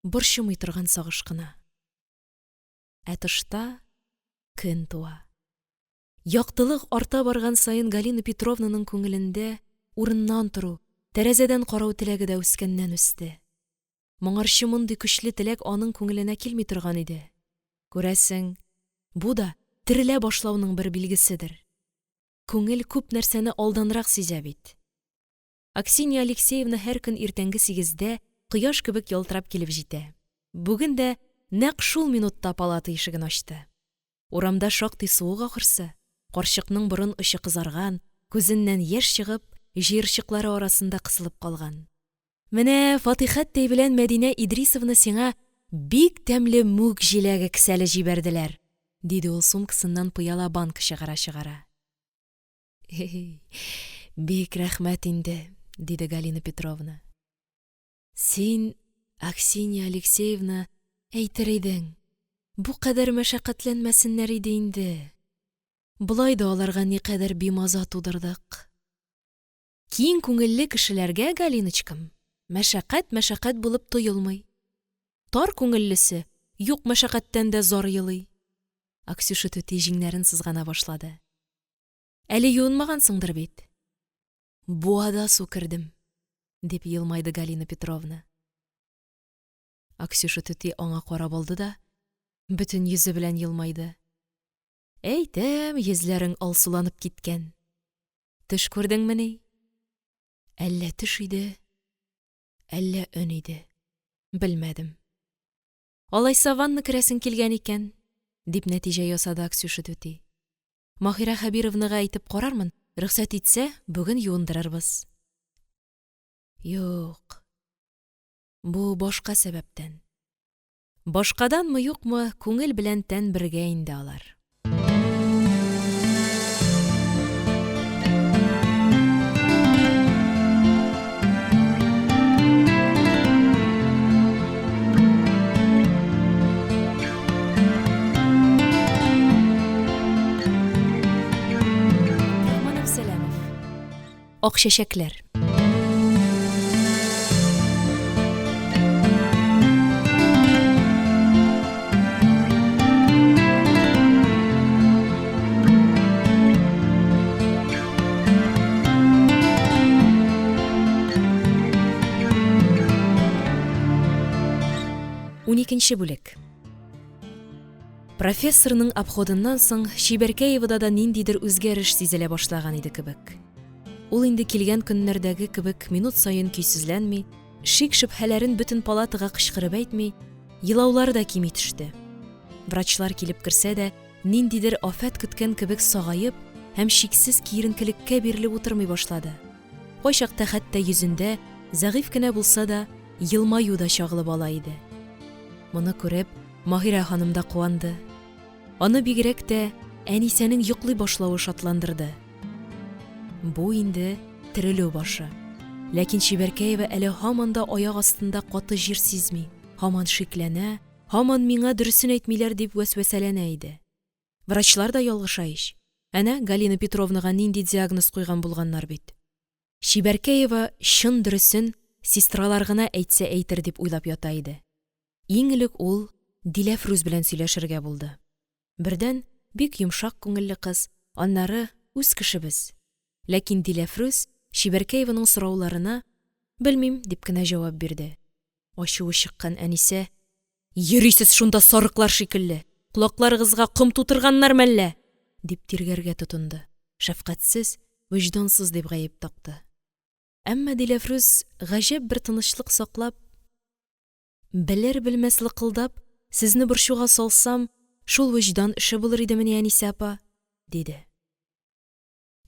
борчымый торган сагыш кына. Ә тышта көн туа. Яктылык арта барган саен Галина Петровнаның күңелендә урыннан тору, тәрәзәдән карау теләге дә үскәннән-үсте. Моңарчы мондый көчле теләк аның күңеленә килми торган иде. Күрәсең, бу да терелә башлауның бер билгеседер. Күңел күп нәрсәне алданрак сизә бит. Аксинья Алексеевна һәр көн иртәнге сигездә кояш кебек ялтырап килеп җитә. Бүген дә нәкъ шул минутта палата ишеген ачты. Урамда шактый суык ахрысы, карчыкның борын очы кызарган, күзеннән яшь чыгып, җыерчыклары арасында кысылып калган. Менә Фатыйхәттәй белән Мәдинә Идрисовна сиңа бик тәмле мүк җиләге кесәле җибәрделәр, диде ул сумкасыннан пыяла банка чыгара-чыгара. Һи-хи, бик рәхмәт инде, диде Галина Петровна. Син, Аксинья Алексеевна, әйтер идең, бу кадәр мәшәкатьләнмәсеннәр иде инде. Болай да аларга никадәр бимаза тудырдык. Киң күңелле кешеләргә, Галиночкам, мәшәкать мәшәкать булып тоелмый. Тар күңеллесе юк мәшәкатьтән дә зар елый. Аксюша түти җиңнәрен сызгана башлады. Әле юынмагансыңдыр бит? Буада су кердем, дип елмайды Галина Петровна. Аксюша түти аңа карап алды да бөтен йөзе белән елмайды. Әйтәм, йөзләрең алсуланып киткән. Төш күрдеңмени? Әллә төш иде, әллә өн иде. Белмәдем. Алайса ванна керәсең килгән икән, дип нәтиҗә ясады Аксюша түти. Маһирә Хәбировнага әйтеп карармын, рөхсәт итсә, бүген юындырырбыз. Юк, бу башка сәбәптән. Башкаданмы-юкмы, күңел белән тән бергә инде алар. Рахман Әпсәләмов. Ак чәчәкләр. Уникенче бүлек. Профессорның обходыннан соң Чибәркәевада да ниндидер үзгәреш сизелә башлаган иде кебек. Ул инде килгән көннәрдәге кебек минут саен көйсезләнми, шик-шөбһәләрен бөтен палатага кычкырып әйтми, елаулары да кими төште. Врачлар килеп керсә дә, ниндидер афәт көткән кебек сагаеп һәм чиксез киеренкелеккә бирелеп утырмый башлады. Кайчакта хәтта йөзендә, зәгыйфь кенә булса да, елмаю да чагылып ала иде. Моны күреп, Маһирә ханым да куанды. Аны бигрәк тә Әнисәнең йоклый башлавы шатландырды. Бу инде терелү башы. Ләкин Чибәркәева әле һаман да аяк астында каты җир сизми, һаман шикләнә, һаман миңа дөресен әйтмиләр дип вәсвәсәләнә иде. Врачлар да ялгыша ич. Әнә Галина Петровнага нинди диагноз куйган булганнар бит. Чибәркәева чын дөресен сестралар гына әйтсә әйтер дип уйлап ята иде. Иң элек ул Диләфрүз белән сөйләшергә булды. Бердән, бик йомшак күңелле кыз, аннары, үз кешебез. Ләкин Диләфрүз Чибәркәеваның сорауларына, Белмим, дип кенә җавап бирде. Ачуы чыккан Әнисә: Йөрисез шунда сарыклар шикелле, колакларыгызга ком тутырганнар мәллә? – дип тиргәргә тотынды, шәфкатьсез, вөҗдансыз дип гаеп такты. Әмма Диләфрүз, гаҗәп бер тынычлык саклап: Белер-белмәс лыкылдап, сезне борчуга салсам, шул вөҗдан эше булыр идемени, Әнисә апа? – диде.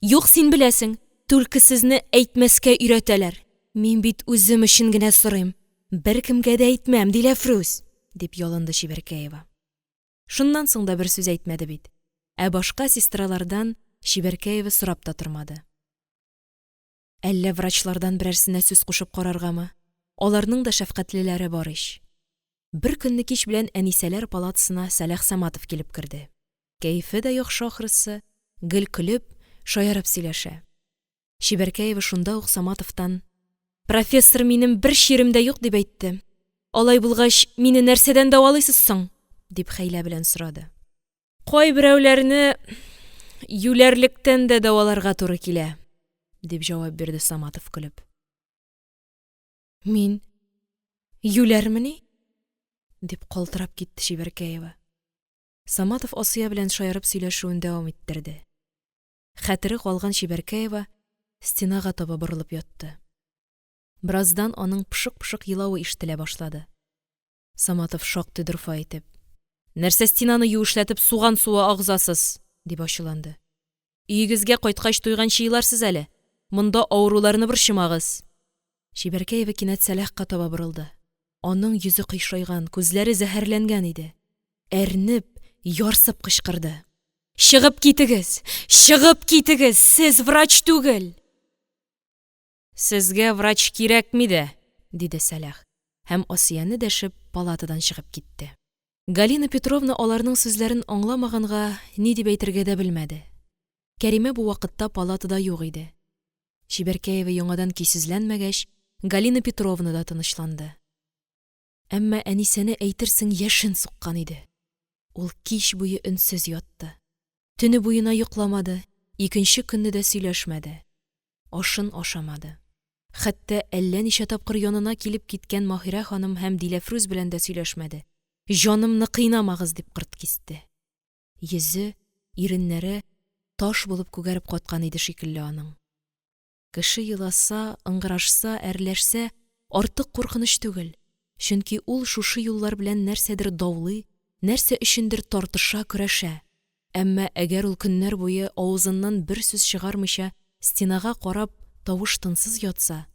Юк, син беләсең, түлке сезне әйтмәскә өйрәтәләр. Мин бит үзем өчен генә сорыйм, беркемгә дә әйтмәм, Диләфрүз, дип ялынды Чибәркәева. Шуннан соң да бер сүз әйтмәде бит. Ә башка сестралардан Чибәркәева сорап та тормады. Әллә врачлардан берәрсенә сүз кушып караргамы? Аларның да шәфкатьлеләре бар ич. Беркөнне кич белән Әнисәләр палатасына Сәлах Саматов килеп керде. Кәефе дә яхшы ахрысы, гел көлеп, шаярып сөйләшә. Чибәркәева шунда ук Саматовтан: «Профессор минем бер чирем дә юк дип әйтте. Алай булгач, мине нәрсәдән дәвалыйсыз соң?» – дип хәйлә белән сорады. «Кайберәүләрне юләрлектән дә дәваларга туры килә», – дип җавап бирде Саматов, көлеп. «Мин юләрмени?» – дип калтырап китте Чибәркәева. Саматов Асия белән шаярып сөйләшүен дәвам иттерде. Хәтере калган Чибәркәева стенага таба борылып ятты. Бераздан аның пышык-пышык елавы ишетелә башлады. Саматов шактый дорфа итеп: – Нәрсә стенаны юешләтеп суган суы агызасыз? – дип ачуланды. – Өегезгә кайткач туйганчы еларсыз әле, монда авыруларны борчымагыз! Чибәркәева кинәт Сәләхка таба борылды. Аның йөзе кыйшайган, күзләре зәһәрләнгән иде. Әрнеп, ярсып кычкырды. – Чыгып китегез! Чыгып китегез! Сез врач түгел! – Сезгә врач кирәкми дә, – диде Сәләх һәм, Асияне дәшеп, палатадан чыгып китте. Галина Петровна аларның сүзләрен аңламаганга, ни дип әйтергә дә белмәде. Кәримә бу вакытта палатада юк иде. Чибәркәева яңадан көйсезләнмәгәч, Галина Петровна да тынычланды. Әмма Әнисәне әйтерсең яшен суккан иде. Ул кич буе өнсез ятты. Төне буена йокламады, икенче көнне дә сөйләшмәде. Ашын ашамады. Хәтта әллә ничә тапкыр янына килеп киткән Маһирә ханым һәм Диләфрүз белән дә сөйләшмәде. Җанымны кыйнамагыз, дип кырт кисте. Йөзе, иреннәре таш булып күгәреп каткан иде шикелле аның. Кеше еласа, ыңгырашса, әрләшсә, артык куркыныч түгел, чөнки ул шушы юллар белән нәрсәдер даулый, нәрсә өчендер тартыша, көрәшә. Әмма әгәр ул көннәр буе авызыннан бер сүз чыгармыйча стенага карап тавыш-тынсыз ятса,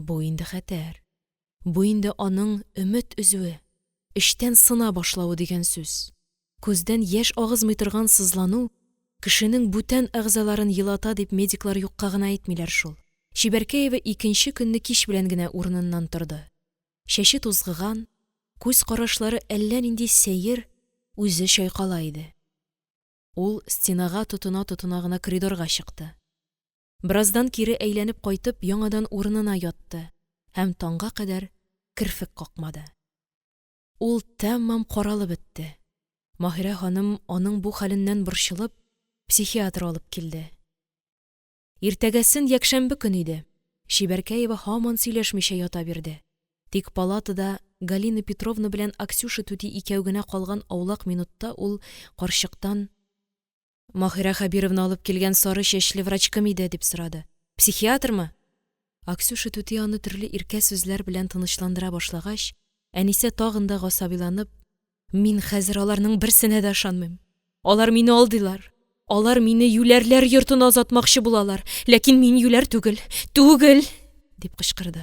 Бу инде хәтәр, бу инде аның өмет өзүе, эчтән сына башлавы дигән сүз. Күздән яшь агызмый торган сызлану кешенең бүтән әгъзаларын елата, дип, медиклар юкка гына әйтмиләр шул. Чибәркәева икенче көнне кич белән генә урыныннан торды. Чәче тузгыган, күз карашлары әллә нинди сәер, үзе чайкала иде. Ул стенага тотына-тотына гына коридорга чыкты. Бераздан кире әйләнеп кайтып, яңадан урынына ятты һәм таңга кадәр керфек какмады. Ул тәмам каралып бетте. Маһирә ханым, аның бу хәленнән борчылып, психиатр алып килде. Иртәгәсен якшәмбе көн иде. Чибәркәева һаман сөйләшмичә ята бирде. Тик палатада Галина Петровна белән Аксюша түти икәү генә калган аулак минутта ул карчыктан: – Маһирә Хәбировна алып килгән сары чәчле врач кем иде? – дип сорады. – Психиатрмы? Аксюша түти аны төрле иркә сүзләр белән тынычландыра башлагач, Әнисә тагын да гасабиланып: – Мин хәзер аларның берсенә дә ышанмыйм. Алар мине алдыйлар, алар мине юләрләр йортына озатмакчы булалар, ләкин мин юләр түгел, түгел! – дип кычкырды.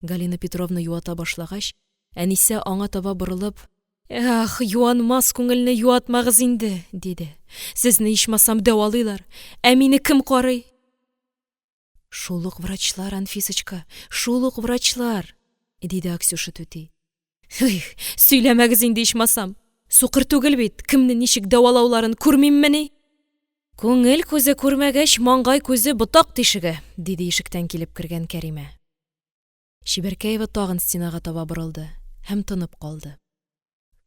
Галина Петровна юата башлагач, Әнисә, аңа таба борылып: – Ах, юанмас күңелне юатмагыз инде, – диде. – Сезне, ичмасам, дәвалыйлар, ә мине кем карый? – Шул ук врачлар, Анфисочка, шул ук врачлар, – диде Аксюша түти. – Их, сөйләмәгез инде, ичмасам! Сукыр түгел бит, кемне ничек дәвалауларын күрмиммени? Күңел күзе күрмәгәч, маңгай күзе – ботак тишеге, – диде ишектән килеп кергән Кәримә. Чибәркәева тагын стенага таба борылды һәм тынып калды.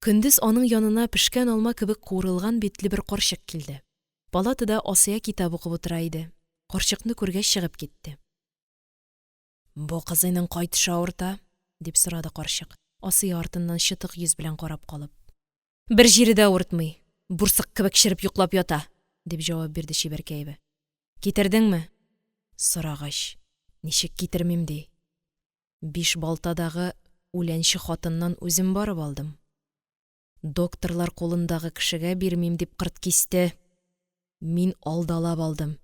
Көндез аның янына пешкән алма кебек куырылган битле бер карчык килде. Палатада Асия китап укып утыра иде. Карчыкны күргәч чыгып китте. – Бу кызыйның кай төше авырта? – дип сорады карчык, Асия артыннан чытык йөз белән карап калып. – Бер җире дә авыртмый, бурсык кебек череп йоклап ята, – дип җавап бирде Чибәркәева. – Китердеңме? – Сорагач, ничек китермим ди. Бишбалтадагы үләнче хатыннан үзем барып алдым. Докторлар кулындагы кешегә бирмим, дип кырт кисте. Мин алдалап алдым,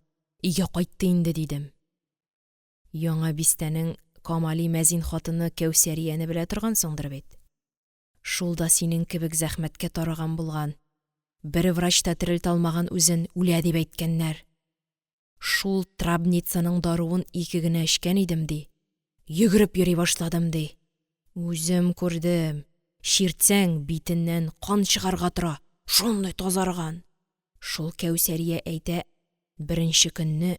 өйгә кайтты инде, дидем. Яңа бистәнең Камали мәзин хатыны Кәүсәрияне белә торгансыңдыр бит. Шул да синең кебек зәхмәткә тарыган булган. Бер врач та терелтә алмаган үзен, үлә дип әйткәннәр. Шул трабницаның даруын ике генә эчкән идем, ди. Йөгереп йөри башладым, ди. Үзем күрдем, чиртсәң, битеннән кан чыгарга тора, шундый тазарган. Шул Кәүсәрия әйтә, беренче көнне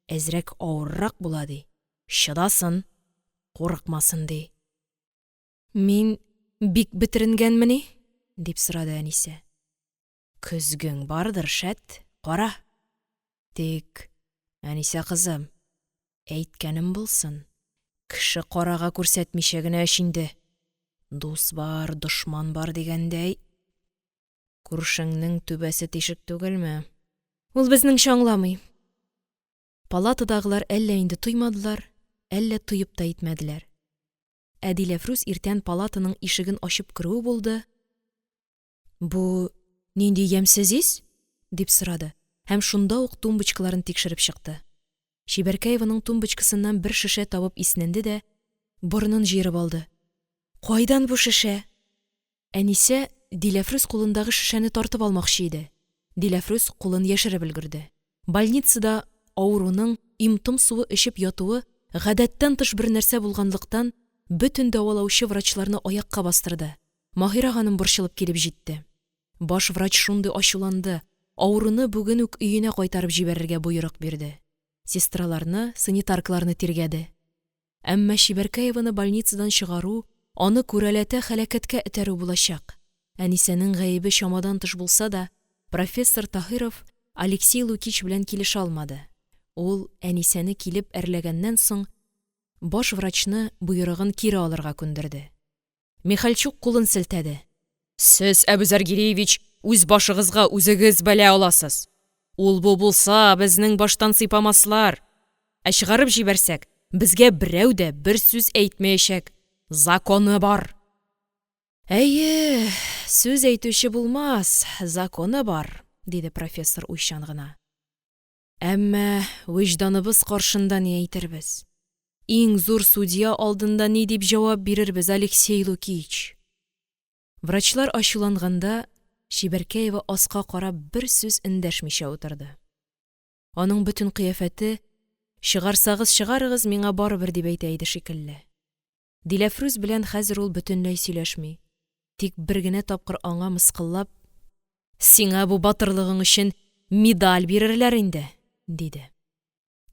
әзрәк авыррак була, ди, чыдасын, курыкмасын, ди. Мин бик бетеренгәнмени? – дип сорады Әнисә. Көзгең бардыр, шәт, кара! Тик, Әнисә кызым, әйткәнем булсын, кеше-карага күрсәтмичә генә эч инде. Дус бар, дошман бар дигәндәй, күршеңнең түбәсе тишек түгелме? Ул безнеңчә аңламый. Палатадагылар әллә инде тоймадылар, әллә тоеп та итмәделәр. Ә Диләфрүз иртән палатаның ишеген ачып керүе булды: Бу нинди ямьсез ис? – дип сорады һәм шунда ук тумбочкаларын тикшереп чыкты. Чибәркәеваның тумбочкасыннан бер шешә табып иснәнде дә борынын җыерып алды. Кайдан бу шешә? Әнисә Диләфрүз кулындагы шешәне тартып алмакчы иде, Диләфрүз кулын яшереп өлгерде. Больницада авыруның им-том суы эчеп ятуы гадәттән тыш бер нәрсә булганлыктан, бөтен дәвалаучы врачларны аякка бастырды. Маһирә ханым борчылып килеп җитте. Баш врач шундый ачуланды, авыруны бүген үк өенә кайтарып җибәрергә боерык бирде. Сестраларны, санитаркаларны тиргәде. Әмма Чибәркәеваны больницадан чыгару аны күрәләтә һәлакәткә этәрү булачак. Әнисәнең гаебе чамадан тыш булса да, профессор Таһиров Алексей Лукич белән килешә алмады. Ул, Әнисәне килеп әрләгәннән соң, баш врачны боерыгын кире алырга күндерде. Михальчук кулын селтәде. – Сез, Әбүзәр Гиреевич, үз башыгызга үзегез бәла аласыз. Ул-бу булса, безнең баштан сыйпамаслар. Ә чыгарып җибәрсәк, безгә берәү дә бер сүз әйтмәячәк. Законы бар! – Әйе, сүз әйтүче булмас, законы бар, – диде профессор уйчан гына. – Әмма вөҗданыбыз каршында ни әйтербез? Иң зур судья алдында ни дип җавап бирербез, Алексей Лукич? Врачлар ачуланганда, Чибәркәева аска карап бер сүз эндәшмичә утырды. Аның бөтен кыяфәте: «Чыгарсагыз чыгарыгыз, миңа барыбер», – дип әйтә иде шикелле. Диләфрүз белән хәзер ул бөтенләй сөйләшми, тик бер генә тапкыр аңа, мыскыллап: – Сиңа бу батырлыгың өчен медаль бирерләр инде, – диде.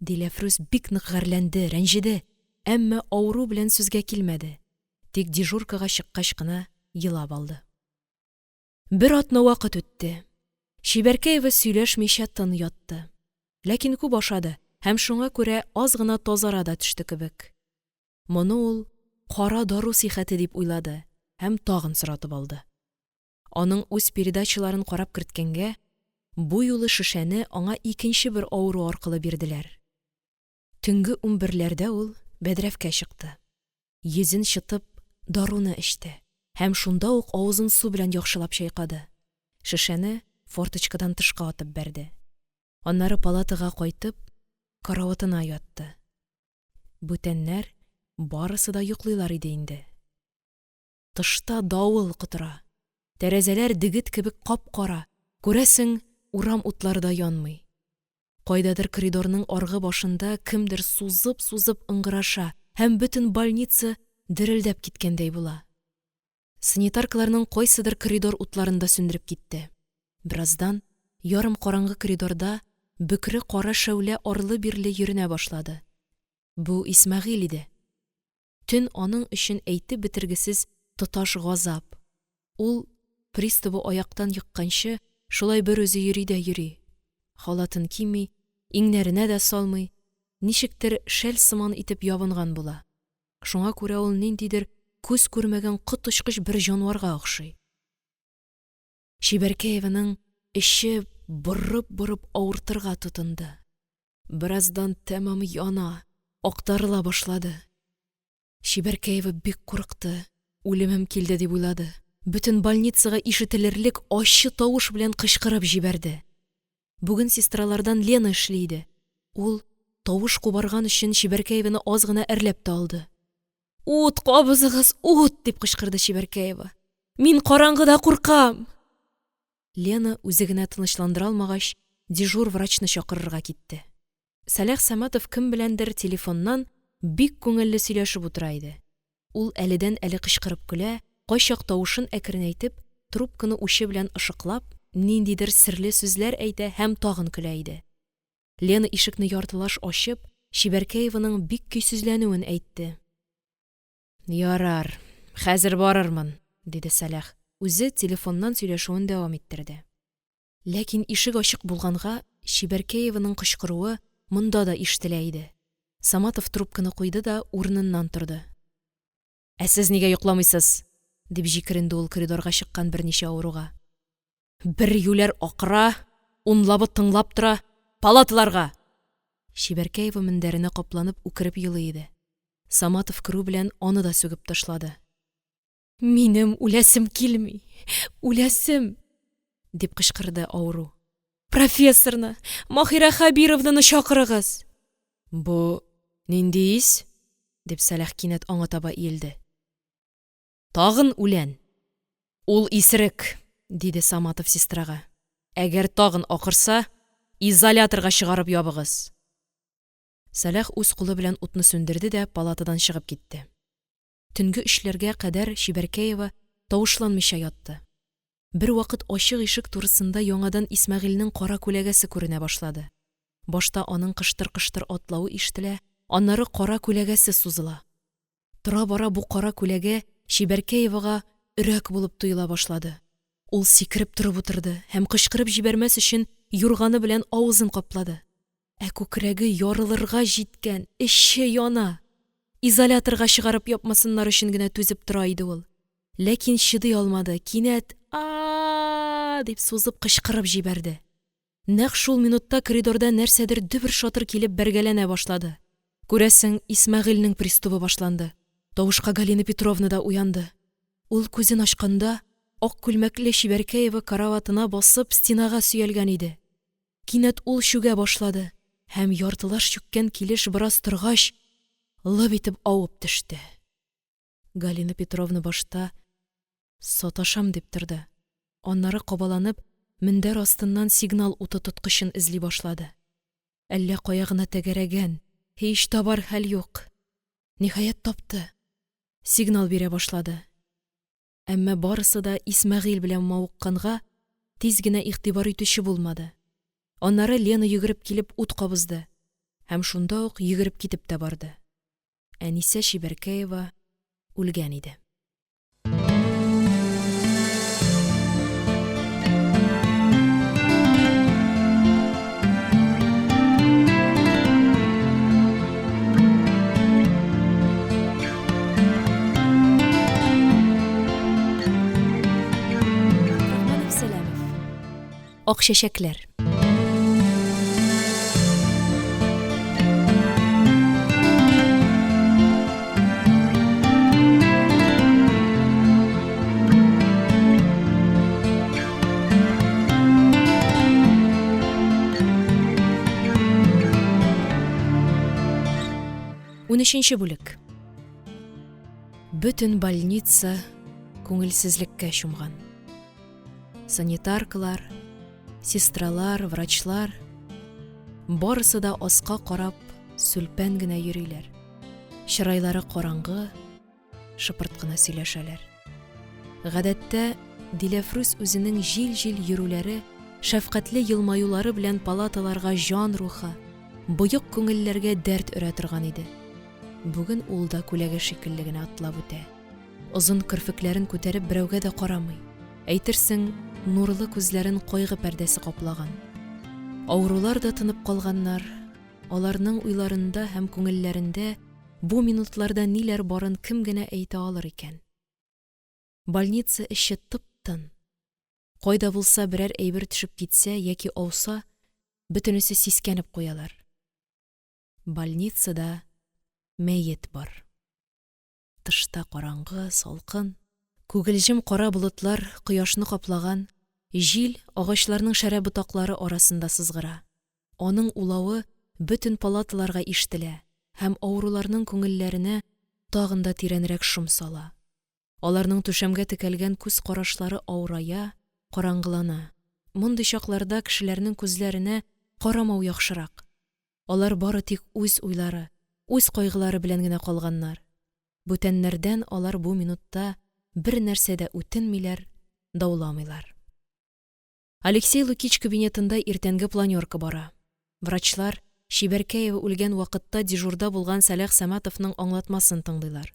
Диләфрүз бик нык гарьләнде, рәнҗеде, әмма авыру белән сүзгә килмәде, тик дежуркага чыккач кына елап алды. Бер атна вакыт үтте. Чибәркәева сөйләшмичә тын ятты. Ләкин күп ашады һәм шуңа күрә аз гына тазара да төште кебек. Моны ул кара дару сихәте дип уйлады һәм тагын соратып алды. Аның үз передачаларын карап керткәнгә, бу юлы шешәне аңа икенче бер авыру аркылы бирделәр. Төнге 11ләрдә ул бәдрәфкә чыкты. Йөзен чытып, даруны эчте һәм шунда ук авызын су белән яхшылап чайкады. Шешәне форточкадан тышка атып бәрде. Аннары палатага кайтып, караватына ятты. Бүтәннәр барысы да йоклыйлар иде инде. Тышта давыл котыра. Тәрәзәләр дегет кебек кап-кара, күрәсең, урам утлары да янмый. Кайдадыр коридорның аргы башында кемдер сузып-сузып ыңгыраша һәм бөтен больница дерелдәп киткәндәй була. Санитаркаларның кайсыдыр коридор утларын да сүндереп китте. Бераздан ярым караңгы коридорда бөкре кара шәүлә арлы-бирле йөренә башлады. Бу Исмәгыйль иде. Төн аның өчен әйтеп бетергесез тоташ газап. Ул, приставы аяктан екканчы, шулай берүзе йөри дә йөри. Халатын кими, иңнәренә дә салмый, ничектер шәл сыман итеп ябынган була. Шуңа күрә ул ниндидер күз күрмәгән коточкыч бер җанварга охшый. Чибәркәеваның эче борып-борып авыртырга тотынды. Бераздан тәмам яна, актарыла башлады. Чибәркәева бик курыкты, үлемем килде дип уйлады. Бөтен больницага ишетелерлек ачы тавыш белән кычкырып җибәрде. Бүген сестралардан Лена эшли иде. Ул, тавыш кубарган өчен, Чибәркәеваны аз гына әрләп тә алды. Ут кабызыгыз, ут! – дип кычкырды Чибәркәева. Мин караңгыда куркам! Лена үзе генә тынычландыра алмагач, дежур врачны чакырырга китте. Сәләх Саматов кем беләндер телефоннан бик күңелле сөйләшеп утыра иде. Ул әледән-әле кычкырып көлә, кайчак тавышын әкренәйтеп, трубканы учы белән ышыклап, ниндидер серле сүзләр әйтә һәм тагын көлә иде. Лена ишекне яртылаш ачып, Чибәркәеваның бик көйсезләнүен әйтте. Ярар, хәзер барырмын, диде Сәләх. Үзе телефоннан сөйләшүен дәвам иттерде. Ләкин ишек ачык булганга, Чибәркәеваның кычкыруы монда да ишетелә иде. Саматов трубканы куйды да урыныннан торды. – Ә сез нигә йокламыйсыз? – дип җикеренде ул коридорга чыккан берничә авыруга. – Бер юләр акыра, унлабы тыңлап тора. Палаталарга! Чибәркәева мендәренә капланып үкереп елый иде. Саматов керү белән аны да сүгеп ташлады. – Минем үләсем килми, үләсем! – дип кычкырды авыру. – Профессорны, Маһирә Хәбировнаны чакырыгыз! – Бу нинди ис? – дип, Сәләх кинәт аңа таба иелде. – Тагын үлән! Ул исерек, – диде Саматов сестрага. – Әгәр тагын акырса, изоляторга чыгарып ябыгыз! Сәләх үз кулы белән утны сүндерде дә палатадан чыгып китте. Төнге 3ләргә кадәр Чибәркәева тавышланмыйча ятты. Бервакыт ачык ишек турысында яңадан Исмәгыйльнең кара күләгәсе күренә башлады. Башта аның кыштыр-кыштыр атлавы ишетелә, аннары кара күләгәсе сузыла. Тора-бара бу кара күләгә Чибәркәевага өрәк булып тоела башлады. Ул сикереп торып утырды һәм кычкырып җибәрмәс өчен юрганы белән авызын каплады. Ә күкрәге ярылырга җиткән, эче яна. Изоляторга чыгарып япмасыннар өчен генә түзеп тора иде ул. Ләкин чыдый алмады, кинәт а-а-а дип сузып кычкырып җибәрде. Нәкъ шул минутта коридорда нәрсәдер дөбер-шатыр килеп бәргәләнә башлады. Күрәсең, Исмәгыйльнең приступы башланды. Тавышка Галина Петровна да уянды. Ул күзен ачканда, ак күлмәкле Чибәркәева караватына басып стенага сөялгән иде. Кинәт ул чүгә башлады һәм яртылаш чүккән килеш бераз торгач, лып итеп авып төште. Галина Петровна башта саташам дип торды, аннары, кабаланып, мендәр астыннан сигнал уты тоткычын эзли башлады. Әллә кая гына тәгәрәгән, һич табар хәл юк. Ниһаять, тапты, сигнал бирә башлады. Әмма барысы да Исмәгыйль белән мавыкканга, тиз генә игътибар итүче булмады. Аннары Лена йөгереп килеп ут кабызды һәм шунда ук йөгереп китеп тә барды. Әнисә чибәркәева үлгән иде. Ак чәчәкләр. Унөченче бүлек. Бөтен больница күңелсезлеккә чумган. Санитаркалар, сестралар, врачлар барысы да аска карап, сүлпән генә йөриләр. Чырайлары караңгы, шыпырт кына сөйләшәләр. Гадәттә, Диләфрүз үзенең җил-җил йөрүләре, шәфкатьле елмаюлары белән палаталарга җан рухы, боек күңелләргә дәрт өрә торган иде. Бүген ул да күләгә шикелле генә атлап үтә. Озын керфекләрен күтәреп берәүгә дә карамый. Әйтерсең, нурлы күзләрен кайгы пәрдәсе каплаган. Авырулар да тынып калганнар, аларның уйларында һәм күңелләрендә бу минутларда ниләр барын кем генә әйтә алыр икән? Больница эче тып-тын. Кайда булса берәр әйбер төшеп китсә яки ауса, бөтенесе сискәнеп куялар. Больницада мәет бар. Тышта караңгы, салкын. Күгелҗем кара болытлар кояшны каплаган, җил агачларның шәрә ботаклары арасында сызгыра. Аның улавы бөтен палаталарга ишетелә һәм авыруларның күңелләренә тагын да тирәнрәк шом сала. Аларның түшәмгә текәлгән күз карашлары авырая, караңгылана. Мондый чакларда кешеләрнең күзләренә карамау яхшырак. Алар бары тик үз уйлары, үз кайгылары белән генә калганнар. Бүтәннәрдән алар бу минутта бернәрсә дә үтенмиләр, дауламыйлар. Алексей Лукич кабинетында иртәнге планерка бара. Врачлар Чибәркәева үлгән вакытта дежурда булган Сәлах Саматовның аңлатмасын тыңлыйлар.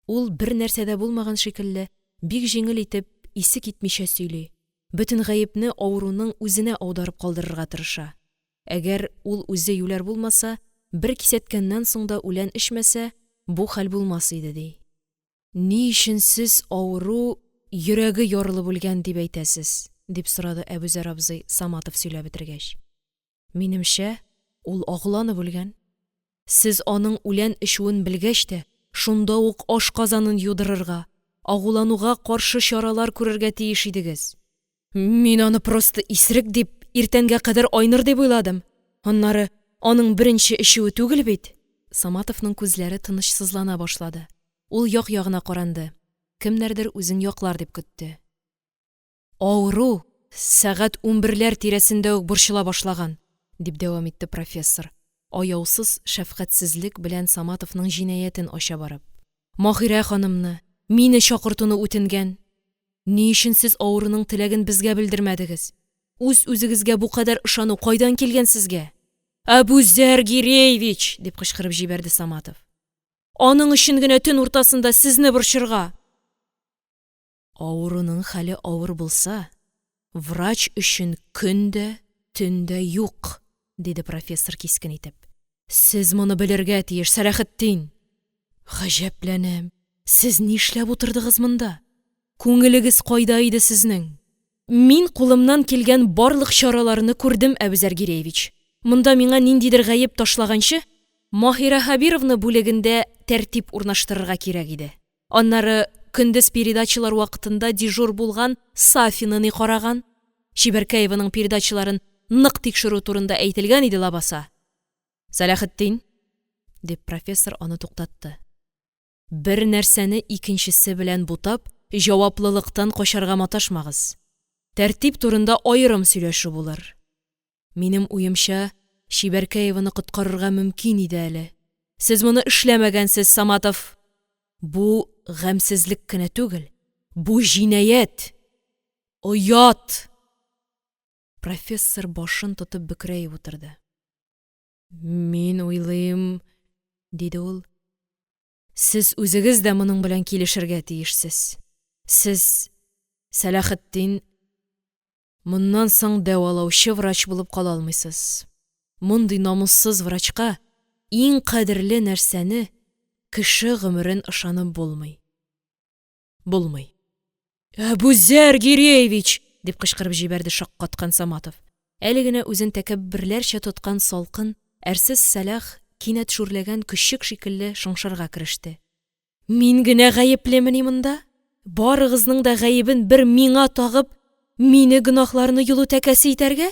Ул, бернәрсә дә булмаган шикелле, бик җиңел итеп, исе китмичә сөйли, бөтен гаепне авыруның үзенә аударып калдырырга тырыша. Әгәр ул үзе юләр булмаса, бер кисәткәннән соң да үлән эчмәсә, бу хәл булмас иде, ди. Ни өчен сез авыру йөрәге ярылып үлгән дип әйтәсез? дип сорады Әбүзәр абзый, Саматов сөйләп бетергәч. Минемчә, ул агуланып үлгән. Сез аның үлән эчүен белгәч тә, шунда ук ашказанын юдырырга, агулануга каршы чаралар күрергә тиеш идегез. Мин аны просто исерек дип, иртәнгә кадәр айныр дип уйладым. Аннары, аның беренче эчүе түгел бит. Саматовның күзләре тынычсызлана башлады. Ул як-ягына каранды, кемнәрдер үзен яклар дип көтте. Авыру сәгать унберләр тирәсендә үк борчыла башлаган, дип дәвам итте профессор, аяусыз шәфкатьсезлек белән Саматовның җинаятен ача барып. Маһирә ханымны, мине чакыртуны үтенгән. Ни өчен сез авыруның теләген безгә белдермәдегез? Үз-үзегезгә бу кадәр ышану кайдан килгән сезгә? Әбүзәр Гиреевич! дип кычкырып җибәрде Саматов. Аның өчен генә төн уртасында сезне борчырга! Авыруның хәле авыр булса, врач өчен көн дә, төн дә юк, диде профессор кискен итеп. Сез моны белергә тиеш, Сәләхетдин! Гаҗәпләнәм, сез нишләп утырдыгыз монда? Күңелегез кайда иде сезнең? Мин кулымнан килгән барлык чараларны күрдем, Әбүзәр Гиреевич. Монда миңа ниндидер гаеп ташлаганчы, Маһирә Хәбировна бүлегендә тәртип урнаштырырга кирәк иде. Аннары көндез передачалар вакытында дежур булган Сафина ни караган? Чибәркәеваның передачаларын нык тикшерү турында әйтелгән иде ләбаса. Сәләхетдин! дип, профессор аны туктатты. «Бер нәрсәне икенчесе белән бутап, җаваплылыктан качарга маташмагыз. Тәртип турында аерым сөйләшү булыр. Минем уемча, Чибәркәеваны коткарырга мөмкин иде әле. Сез моны эшләмәгәнсез, Саматов! Бу – гамьсезлек кенә түгел, бу – җинаять, оят!» Профессор башын тотып бөкрәеп утырды. «Мин уйлыйм, – диде ул, – сез үзегез дә моның белән килешергә тиешсез. Сез, Сәләхетдин, моннан соң дәвалаучы врач булып кала алмыйсыз. Мондый намуссыз врачка иң кадерле нәрсәне – кеше гомерен ышанып булмый. Булмый!» «Әбүзәр Гиреевич!» – дип кычкырып җибәрде шаккаткан Саматов. Әле генә үзен тәкәбберләрчә тоткан салкын, әрсез Сәләх кинәт шүрләгән көчек шикелле шыңшырга кереште. «Мин генә гаеплемени монда? Барыгызның да гаебен бер миңа тагып, мине гөнаһларны йолу тәкәсе итәргә?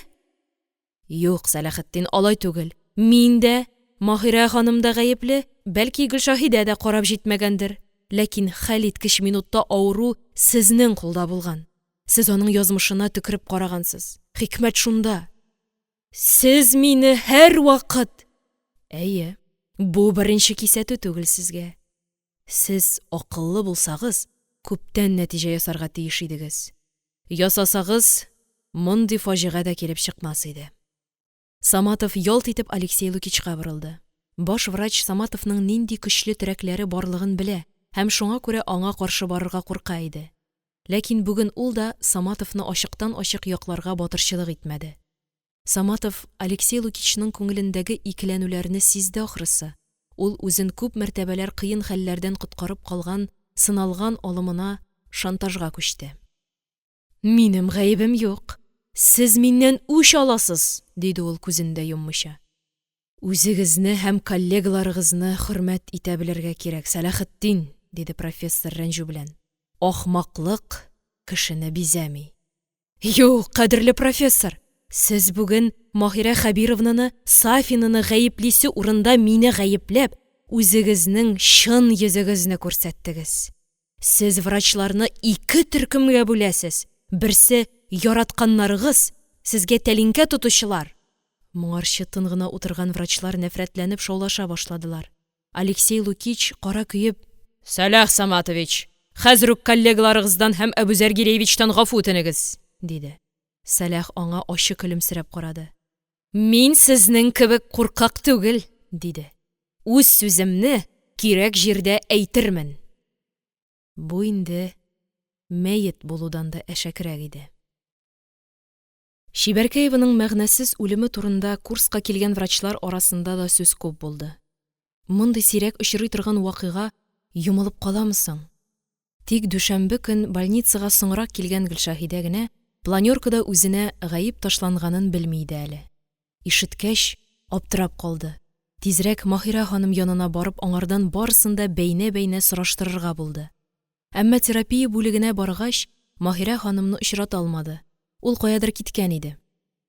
Юк, Сәләхетдин, алай түгел. Мин дә, Маһирә ханым да гаепле, бәлки, Гөлшаһидә дә карап җитмәгәндер. Ләкин хәлиткеч минутта авыру сезнең кулда булган. Сез аның язмышына төкереп карагансыз. Хикмәт шунда. Сез мине һәрвакыт... Әйе, бу беренче кисәтү түгел сезгә. Сез акыллы булсагыз, күптән нәтиҗә ясарга тиеш идегез. Ясасагыз, мондый фаҗига дә килеп чыкмас иде. Саматов ялт итеп Алексей Лукичка борылды. Баш врач Саматовның нинди көчле терәкләре барлыгын белә һәм шуңа күрә аңа каршы барырга курка иде. Ләкин бүген ул да Саматовны ачыктан-ачык якларга батырчылык итмәде. Саматов Алексей Лукичның күңелендәге икеләнүләрне сизде ахрысы, ул үзен күп мәртәбәләр кыен хәлләрдән коткарып калган сыналган алымына шантажга күчте. «Минем гаебем юк, сез миннән үч аласыз!» – диде ул, күзен дә йоммыйча. «Үзегезне һәм коллегаларыгызны хөрмәт итә белергә кирәк, Сәләхетдин!» – диде профессор рәнҗү белән. «Ахмаклык кешене бизәми». «Юк, кадерле профессор, сез бүген Маһирә Хәбировнаны, Сафинаны гаеплисе урында мине гаепләп, үзегезнең чын йөзегезне күрсәттегез. Сез врачларны ике төркемгә бүләсез: берсе – яратканнарыгыз, сезгә тәлинкә тотучылар!» Моңарчы тын гына утырган врачлар нәфрәтләнеп шаулаша башладылар. Алексей Лукич, кара көеп: «Сәләх Саматович, хәзер үк коллегаларыгыздан һәм Әбүзәр Гиреевичтан гафу үтенегез!» – диде. Сәләх аңа ачы көлемсерәп карады. «Мин сезнең кебек куркак түгел!» – диде. «Үз сүземне кирәк җирдә әйтермен!» Бу инде мәет булудан да әшәкерәк иде. Чибәркәеваның мәгънәсез үлеме турында курска килгән врачлар арасында да сүз күп булды. Мондый сирәк очрый торган вакыйга йомылып каламы соң? Тик дүшәмбе көн больницага соңрак килгән Гөлшаһидә генә планеркада үзенә гаеп ташланганын белми иде әле. Ишеткәч, аптырап калды. Тизрәк Маһирә ханым янына барып, аңардан барысын да бәйнә-бәйнә сораштырырга булды. Әмма терапия бүлегенә баргач, Маһирә ханымны очрата алмады. Ул каядыр киткән иде.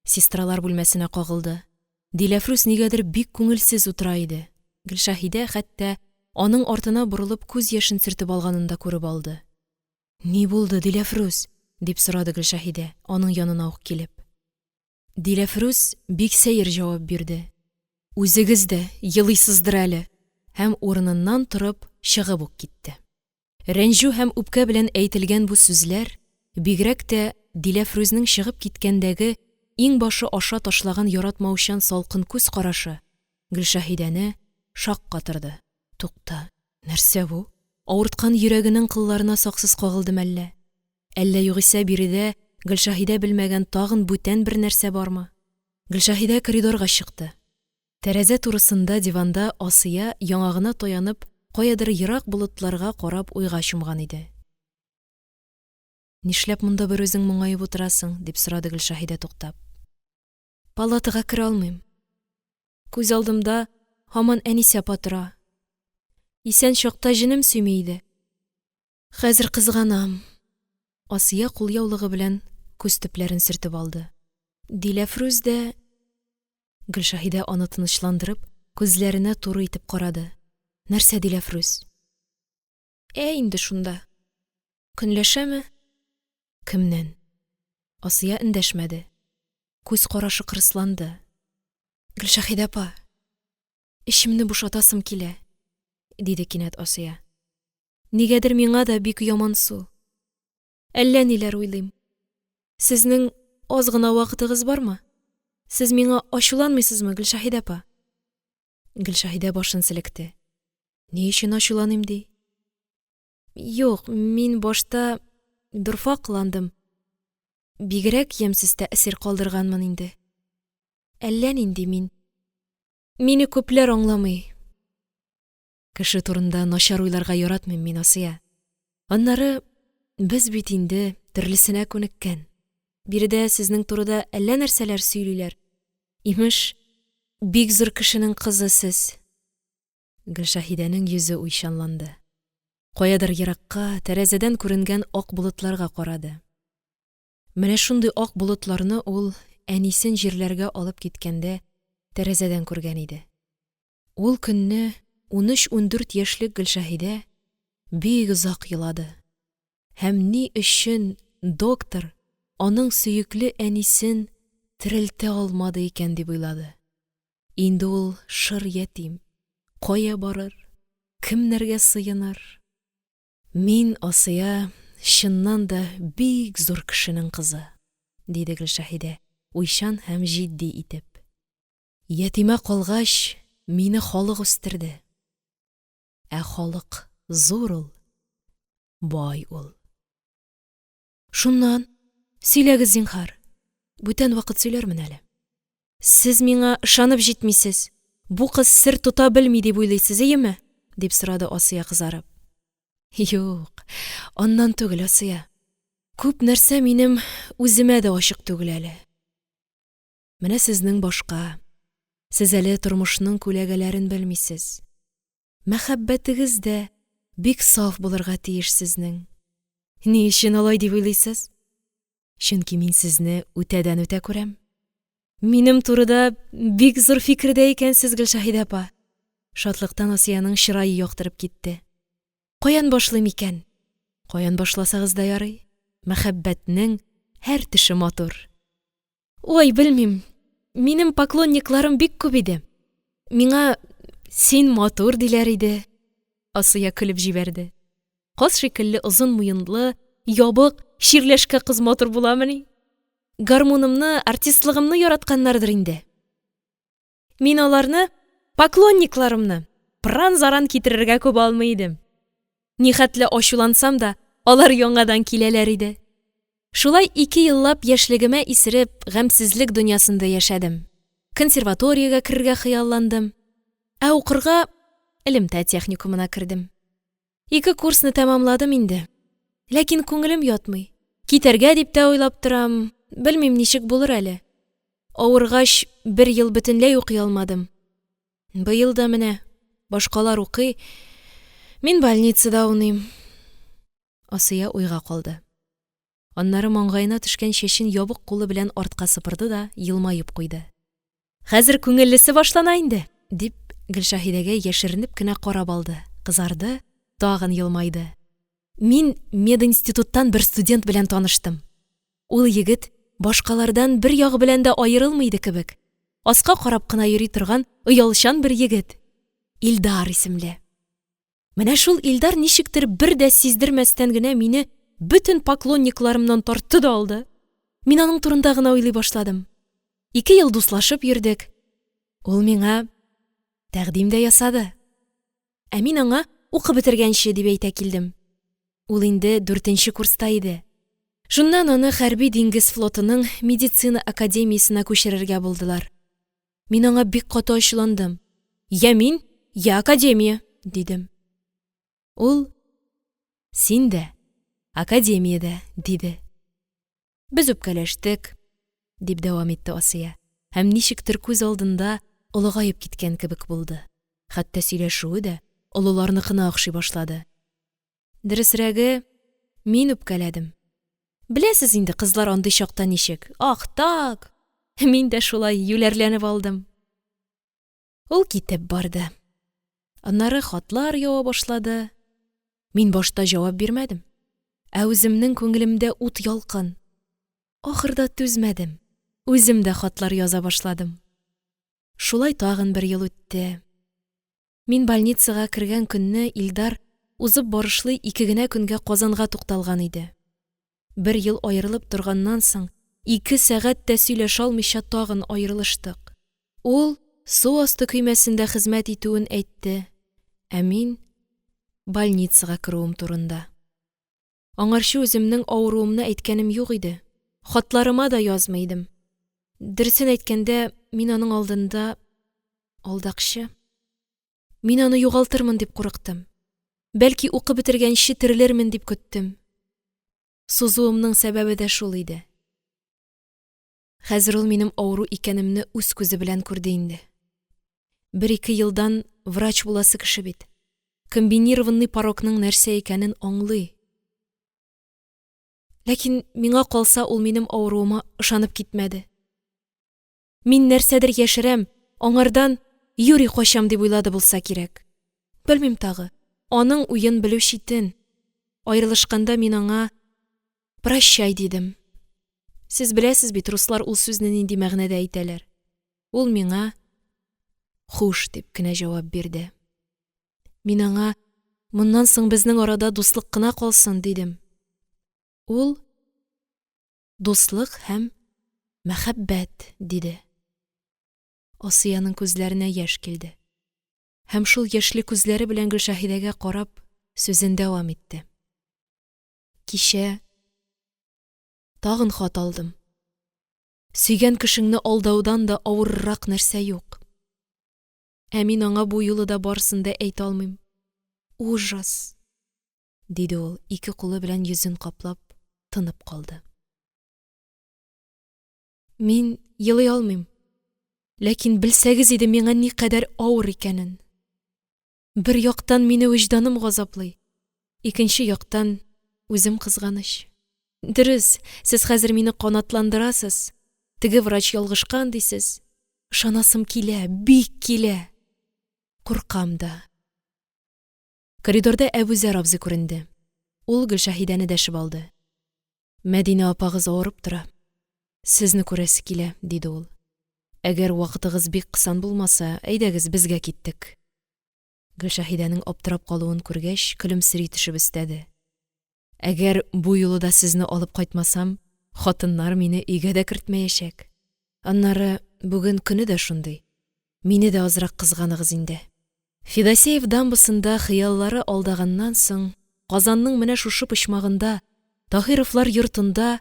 Сестралар бүлмәсенә кагылды. Диләфрүз нигәдер бик күңелсез утыра иде. Гөлшаһидә хәтта аның артына борылып күз яшен сөртеп алганын да күреп алды. «Ни булды, Диләфрүз?» – дип сорады Гөлшаһидә, аның янына ук килеп. Диләфрүз бик сәер җавап бирде. «Үзегез дә елыйсыздыр әле!» һәм урыныннан торып чыгып ук китте. Рәнҗү һәм үпкә белән әйтелгән бу сүзләр, бигрәк тә Диләфрүзнең чыгып киткәндәге иңбашы аша ташлаган яратмаучан салкын күз карашы Гөлшәһидәне шаккатырды. Тукта, нәрсә бу? Авырткан йөрәгенең кылларына саксыз кагылды мәллә? Әллә югыйсә биредә Гөлшәһидә белмәгән тагын бүтән бер нәрсә бармы? Гөлшәһидә коридорга чыкты. Тәрәзә турысында диванда Асия, яңагына таянып, каядыр ерак болытларга карап уйга чумган иде. «Нишләп монда берүзең моңаеп утырасың?» – дип сорады Гөлшәһидә туктап. «Палатага керә алмыйм. Күз алдымда һаман Әнисә апа тора. Исән чакта җенем сөйми иде. Хәзер кызганам». Асия кулъяулыгы белән күз төпләрен сөртеп алды. Диләфрүз дә... Гөлшәһидә аны тынычландырып, Күзләренә туры итеп карады. Нәрсә Диләфрүз? Ә инде шунда. Көнләшәме? Кемнән? Асия эндәшмәде. Күз карашы кырысланды. Гөлшәһидә апа, эчемне бушатасым килә, диде кинәт Асия. Нигәдер миңа да бик ямансу. Әллә ниләр уйлыйм. Сезнең аз гына вакытыгыз бармы? Сез миңа ачуланмыйсызмы, Гөлшәһидә апа? Гөлшәһидә башын селекте. Ни өчен ачуланыйм ди? Юк, мин башта дорфа кыландым. Бигрәк ямьсез тәэсир калдырганмын инде. Әллә нинди мин. Мине күпләр аңламый. Кеше турында начар уйларга яратмыйм мин, Асия. Аннары без бит инде төрлесенә күнеккән. Биредә сезнең турыда әллә нәрсәләр сөйлиләр. Имеш, бик зур кешенең кызы сез. Гөлшәһидәнең йөзе уйчанланды. Каядыр еракка, тәрәзәдән күренгән ак болытларга карады. Менә шундый ак болытларны ул әнисен җирләргә алып киткәндә тәрәзәдән күргән иде. Ул көнне 13-14 яшьлек Гөлшәһидә бик озак елады. Һәм ни өчен доктор аның сөекле әнисен терелтә алмады икән дип уйлады. Инде ул шыр ятим. Кая барыр? Кемнәргә сыеныр? Мин, Асия, чыннан да бик зур кешенең кызы, диде Гөлшәһидә, уйчан һәм җитди итеп. Ятимә калгач, мине халык үстерде. Ә халык зур ул, бай ул. Шуннан, сөйләгез, зинһар. Бүтән вакыт сөйләрмен әле. Сез миңа ышанып җитмисез. Бу кыз сер тота белми дип уйлыйсыз, иеме? – дип сорады Асия, кызарып. Юк, аннан түгел, Асия. Күп нәрсә минем үземә дә ачык түгел әле. Менә сезнең башка. Сез әле тормышның күләгәләрен белмисез. Мәхәббәтегез дә бик саф булырга тиеш сезнең. Ни өчен алай дип уйлыйсыз? Чөнки мин сезне үтәдән-үтә күрәм. Минем турыда бик зур фикердә икәнсез, Гөлшәһидә апа. Шатлыктан Асиянең чырае яктырып китте. Каян башлыйм икән? Каян башласагыз да ярый. Мәхәббәтнең һәр төше матур. Ой, белмим. Минем поклонникларым бик күп иде. Миңа син матур диләр иде. Асия көлеп җибәрде. Каз шикелле озын муенлы, ябык, чирләшкә кыз матур буламыни? Гармунымны, артистлыгымны яратканнардыр инде. Мин аларны, поклонникларымны, пыран-заран китерергә күп алмый идем. Нихәтле ачулансам да, алар яңадан киләләр иде. Шулай ике еллап яшьлегемә исереп, гамьсезлек дөньясында яшәдем. Консерваториягә керергә хыялландым. Ә укырга элемтә техникумына кердем. Ике курсны тәмамладым инде. Ләкин күңелем ятмый. Китәргә дип тә уйлап торам, белмим, ничек булыр әле. Авыргач, бер ел бөтенләй укый алмадым. Быел да менә башкалар укый, мин больницада ауныйм. Асия уйга калды. Аннары маңгаена төшкән чәчен ябык кулы белән артка сыпырды да елмаеп куйды. Хәзер күңеллесе башлана инде, дип, Гөлшәһидәгә яшеренеп кенә карап алды, кызарды, тагын елмайды. Мин мединституттан бер студент белән таныштым. Ул егет башкалардан бер ягы белән дә аерылмый иде кебек. Аска карап кына йөри торган оялчан бер егет. Илдар исемле. Менә шул Илдар ничектер бер дә сиздермәстән генә мине бөтен поклонникларымнан тартты да алды. Мин аның турында гына уйлый башладым. Ике ел дуслашып йөрдек. Ул миңа тәкъдим дә ясады. Ә мин аңа укып бетергәнче дип әйтә килдем. Ул инде дүртенче курста иде. Шуннан аны хәрби диңгез флотының медицина академиясенә күчерергә булдылар. Мин аңа бик каты ачуландым. Йә мин, йә академия, дидем. Ул: Син дә, академия дә, диде. Без үпкәләштек, дип дәвам итте Асия һәм ничектер күз алдында олыгаеп киткән кебек булды. Хәтта сөйләшүе дә олыларныкына охшый башлады. Дөресрәге, мин үпкәләдем. Беләсез инде, кызлар андый чакта ничек, ах так! Мин дә шулай юләрләнеп алдым. Ул китеп барды. Аннары хатлар ява башлады. Мин башта җавап бирмәдем. Ә үземнең күңелемдә ут-ялкын. Ахырда түзмәдем, үзем дә хатлар яза башладым. Шулай тагын бер ел үтте. Мин больницага кергән көнне Илдар узып барышлый ике генә көнгә Казанга тукталган иде. Бер ел аерылып торганнан соң, ике сәгать тә сөйләшә алмыйча тагын аерылыштык. Ул су асты көймәсендә хезмәт итүен әйтте, ә мин больницага керүем турында. Аңарчы үземнең авыруымны әйткәнем юк иде. Хатларыма да язмый идем. Дөресен әйткәндә, мин аның алдында алдакчы. Мин аны югалтырмын дип курыктым. Бәлки, укып бетергәнче терелермен дип көттем. Сузуымның сәбәбе дә шул иде. Хәзер ул минем авыру икәнемне үз күзе белән күрде инде. Бер-ике елдан врач буласы кеше бит. Комбинированный порокның нәрсә икәнен аңлый. Ләкин миңа калса, ул минем авыруыма ышанып китмәде. Мин нәрсәдер яшерәм, аңардан юри качам дип уйлады булса кирәк. Белмим тагы, аның уен белү читен. Аерылышканда мин аңа «Прощай» дидем. Сез беләсез бит, руслар ул сүзне нинди мәгънәдә әйтәләр. Ул миңа «Хуш» дип кенә җавап бирде. Мин аңа «Моннан соң безнең арада дуслык кына калсын» дидем. Ул «Дуслык һәм мәхәббәт» диде. Асиянең күзләренә яшь килде. Һәм шул яшьле күзләре белән Гөлшәһидәгә карап, сүзен дәвам итте. Кичә тагын хат алдым. Сөйгән кешеңне алдаудан да авыррак нәрсә юк. Ә мин аңа бу юлы да барысын да әйтә алмыйм. Ужас! – диде ул, ике кулы белән йөзен каплап, тынып калды. Мин елый алмыйм, ләкин белсәгез иде миңа никадәр авыр икәнен. Бер яктан, мине вөҗданым газаплый, икенче яктан, үзем кызганыч. Дөрес, сез хәзер мине канатландырасыз, теге врач ялгышкан, дисез. Ышанасым килә, бик килә. Куркам да. Коридорда Әбүзәр абзый күренде. Ул Гөлшәһидәне дәшеп алды. Мәдинә апагыз авырып тора. Сезне күрәсе килә, диде ул. Әгәр вакытыгыз бик кысан булмаса, әйдәгез, безгә киттек. Гөлшәһидәнең аптырап калуын күргәч, көлемсери төшеп өстәде. Әгәр бу юлы да сезне алып кайтмасам, хатыннар мине өйгә дә кертмәячәк. Аннары бүген көне дә шундый. Мине дә азрак кызганыгыз инде. Федосеев дамбасында хыяллары алдаганнан соң, Казанның менә шушы почмагында, Таһировлар йортында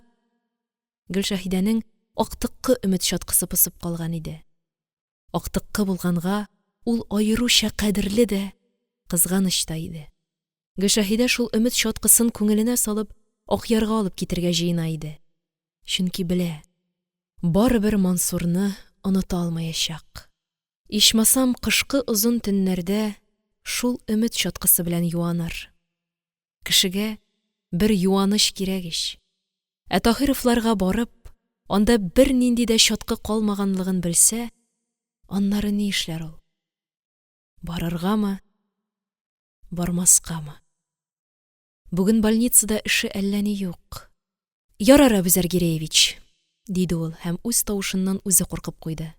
Гөлшәһидәнең актыккы өмет чаткысы посып калган иде. Актыккы булганга, ул аеруча кадерле дә, кызганыч та иде. Гөлшәһидә шул өмет чаткысын күңеленә салып, Акъярга алып китергә җыена иде. Чөнки белә, барыбер Мансурны оныта алмаячак. Ичмасам, кышкы озын төннәрдә шул өмет чаткысы белән юаныр. Кешегә бер юаныч кирәк ич. Ә Таһировларга барып, анда бернинди дә чаткы калмаганлыгын белсә, аннары ни эшләр ул? Барыргамы, бармаскамы? Бүген больницада эше әллә ни юк. Ярар, Әбүзәр Гиреевич, диде ул һәм үз тавышыннан үзе куркып куйды.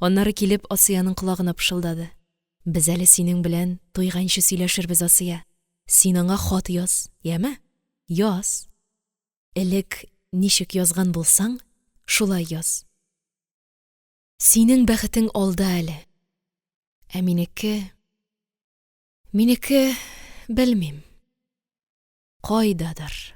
Аннары килеп Асиянең колагына пышылдады. Без әле синең белән туйганчы сөйләшербез, Асия. Син аңа хат яз, яме? Яз. Элек ничек язган булсаң, шулай яз. Синең бәхетең алда әле. Ә минеке... Минеке, белмим, кайдадыр.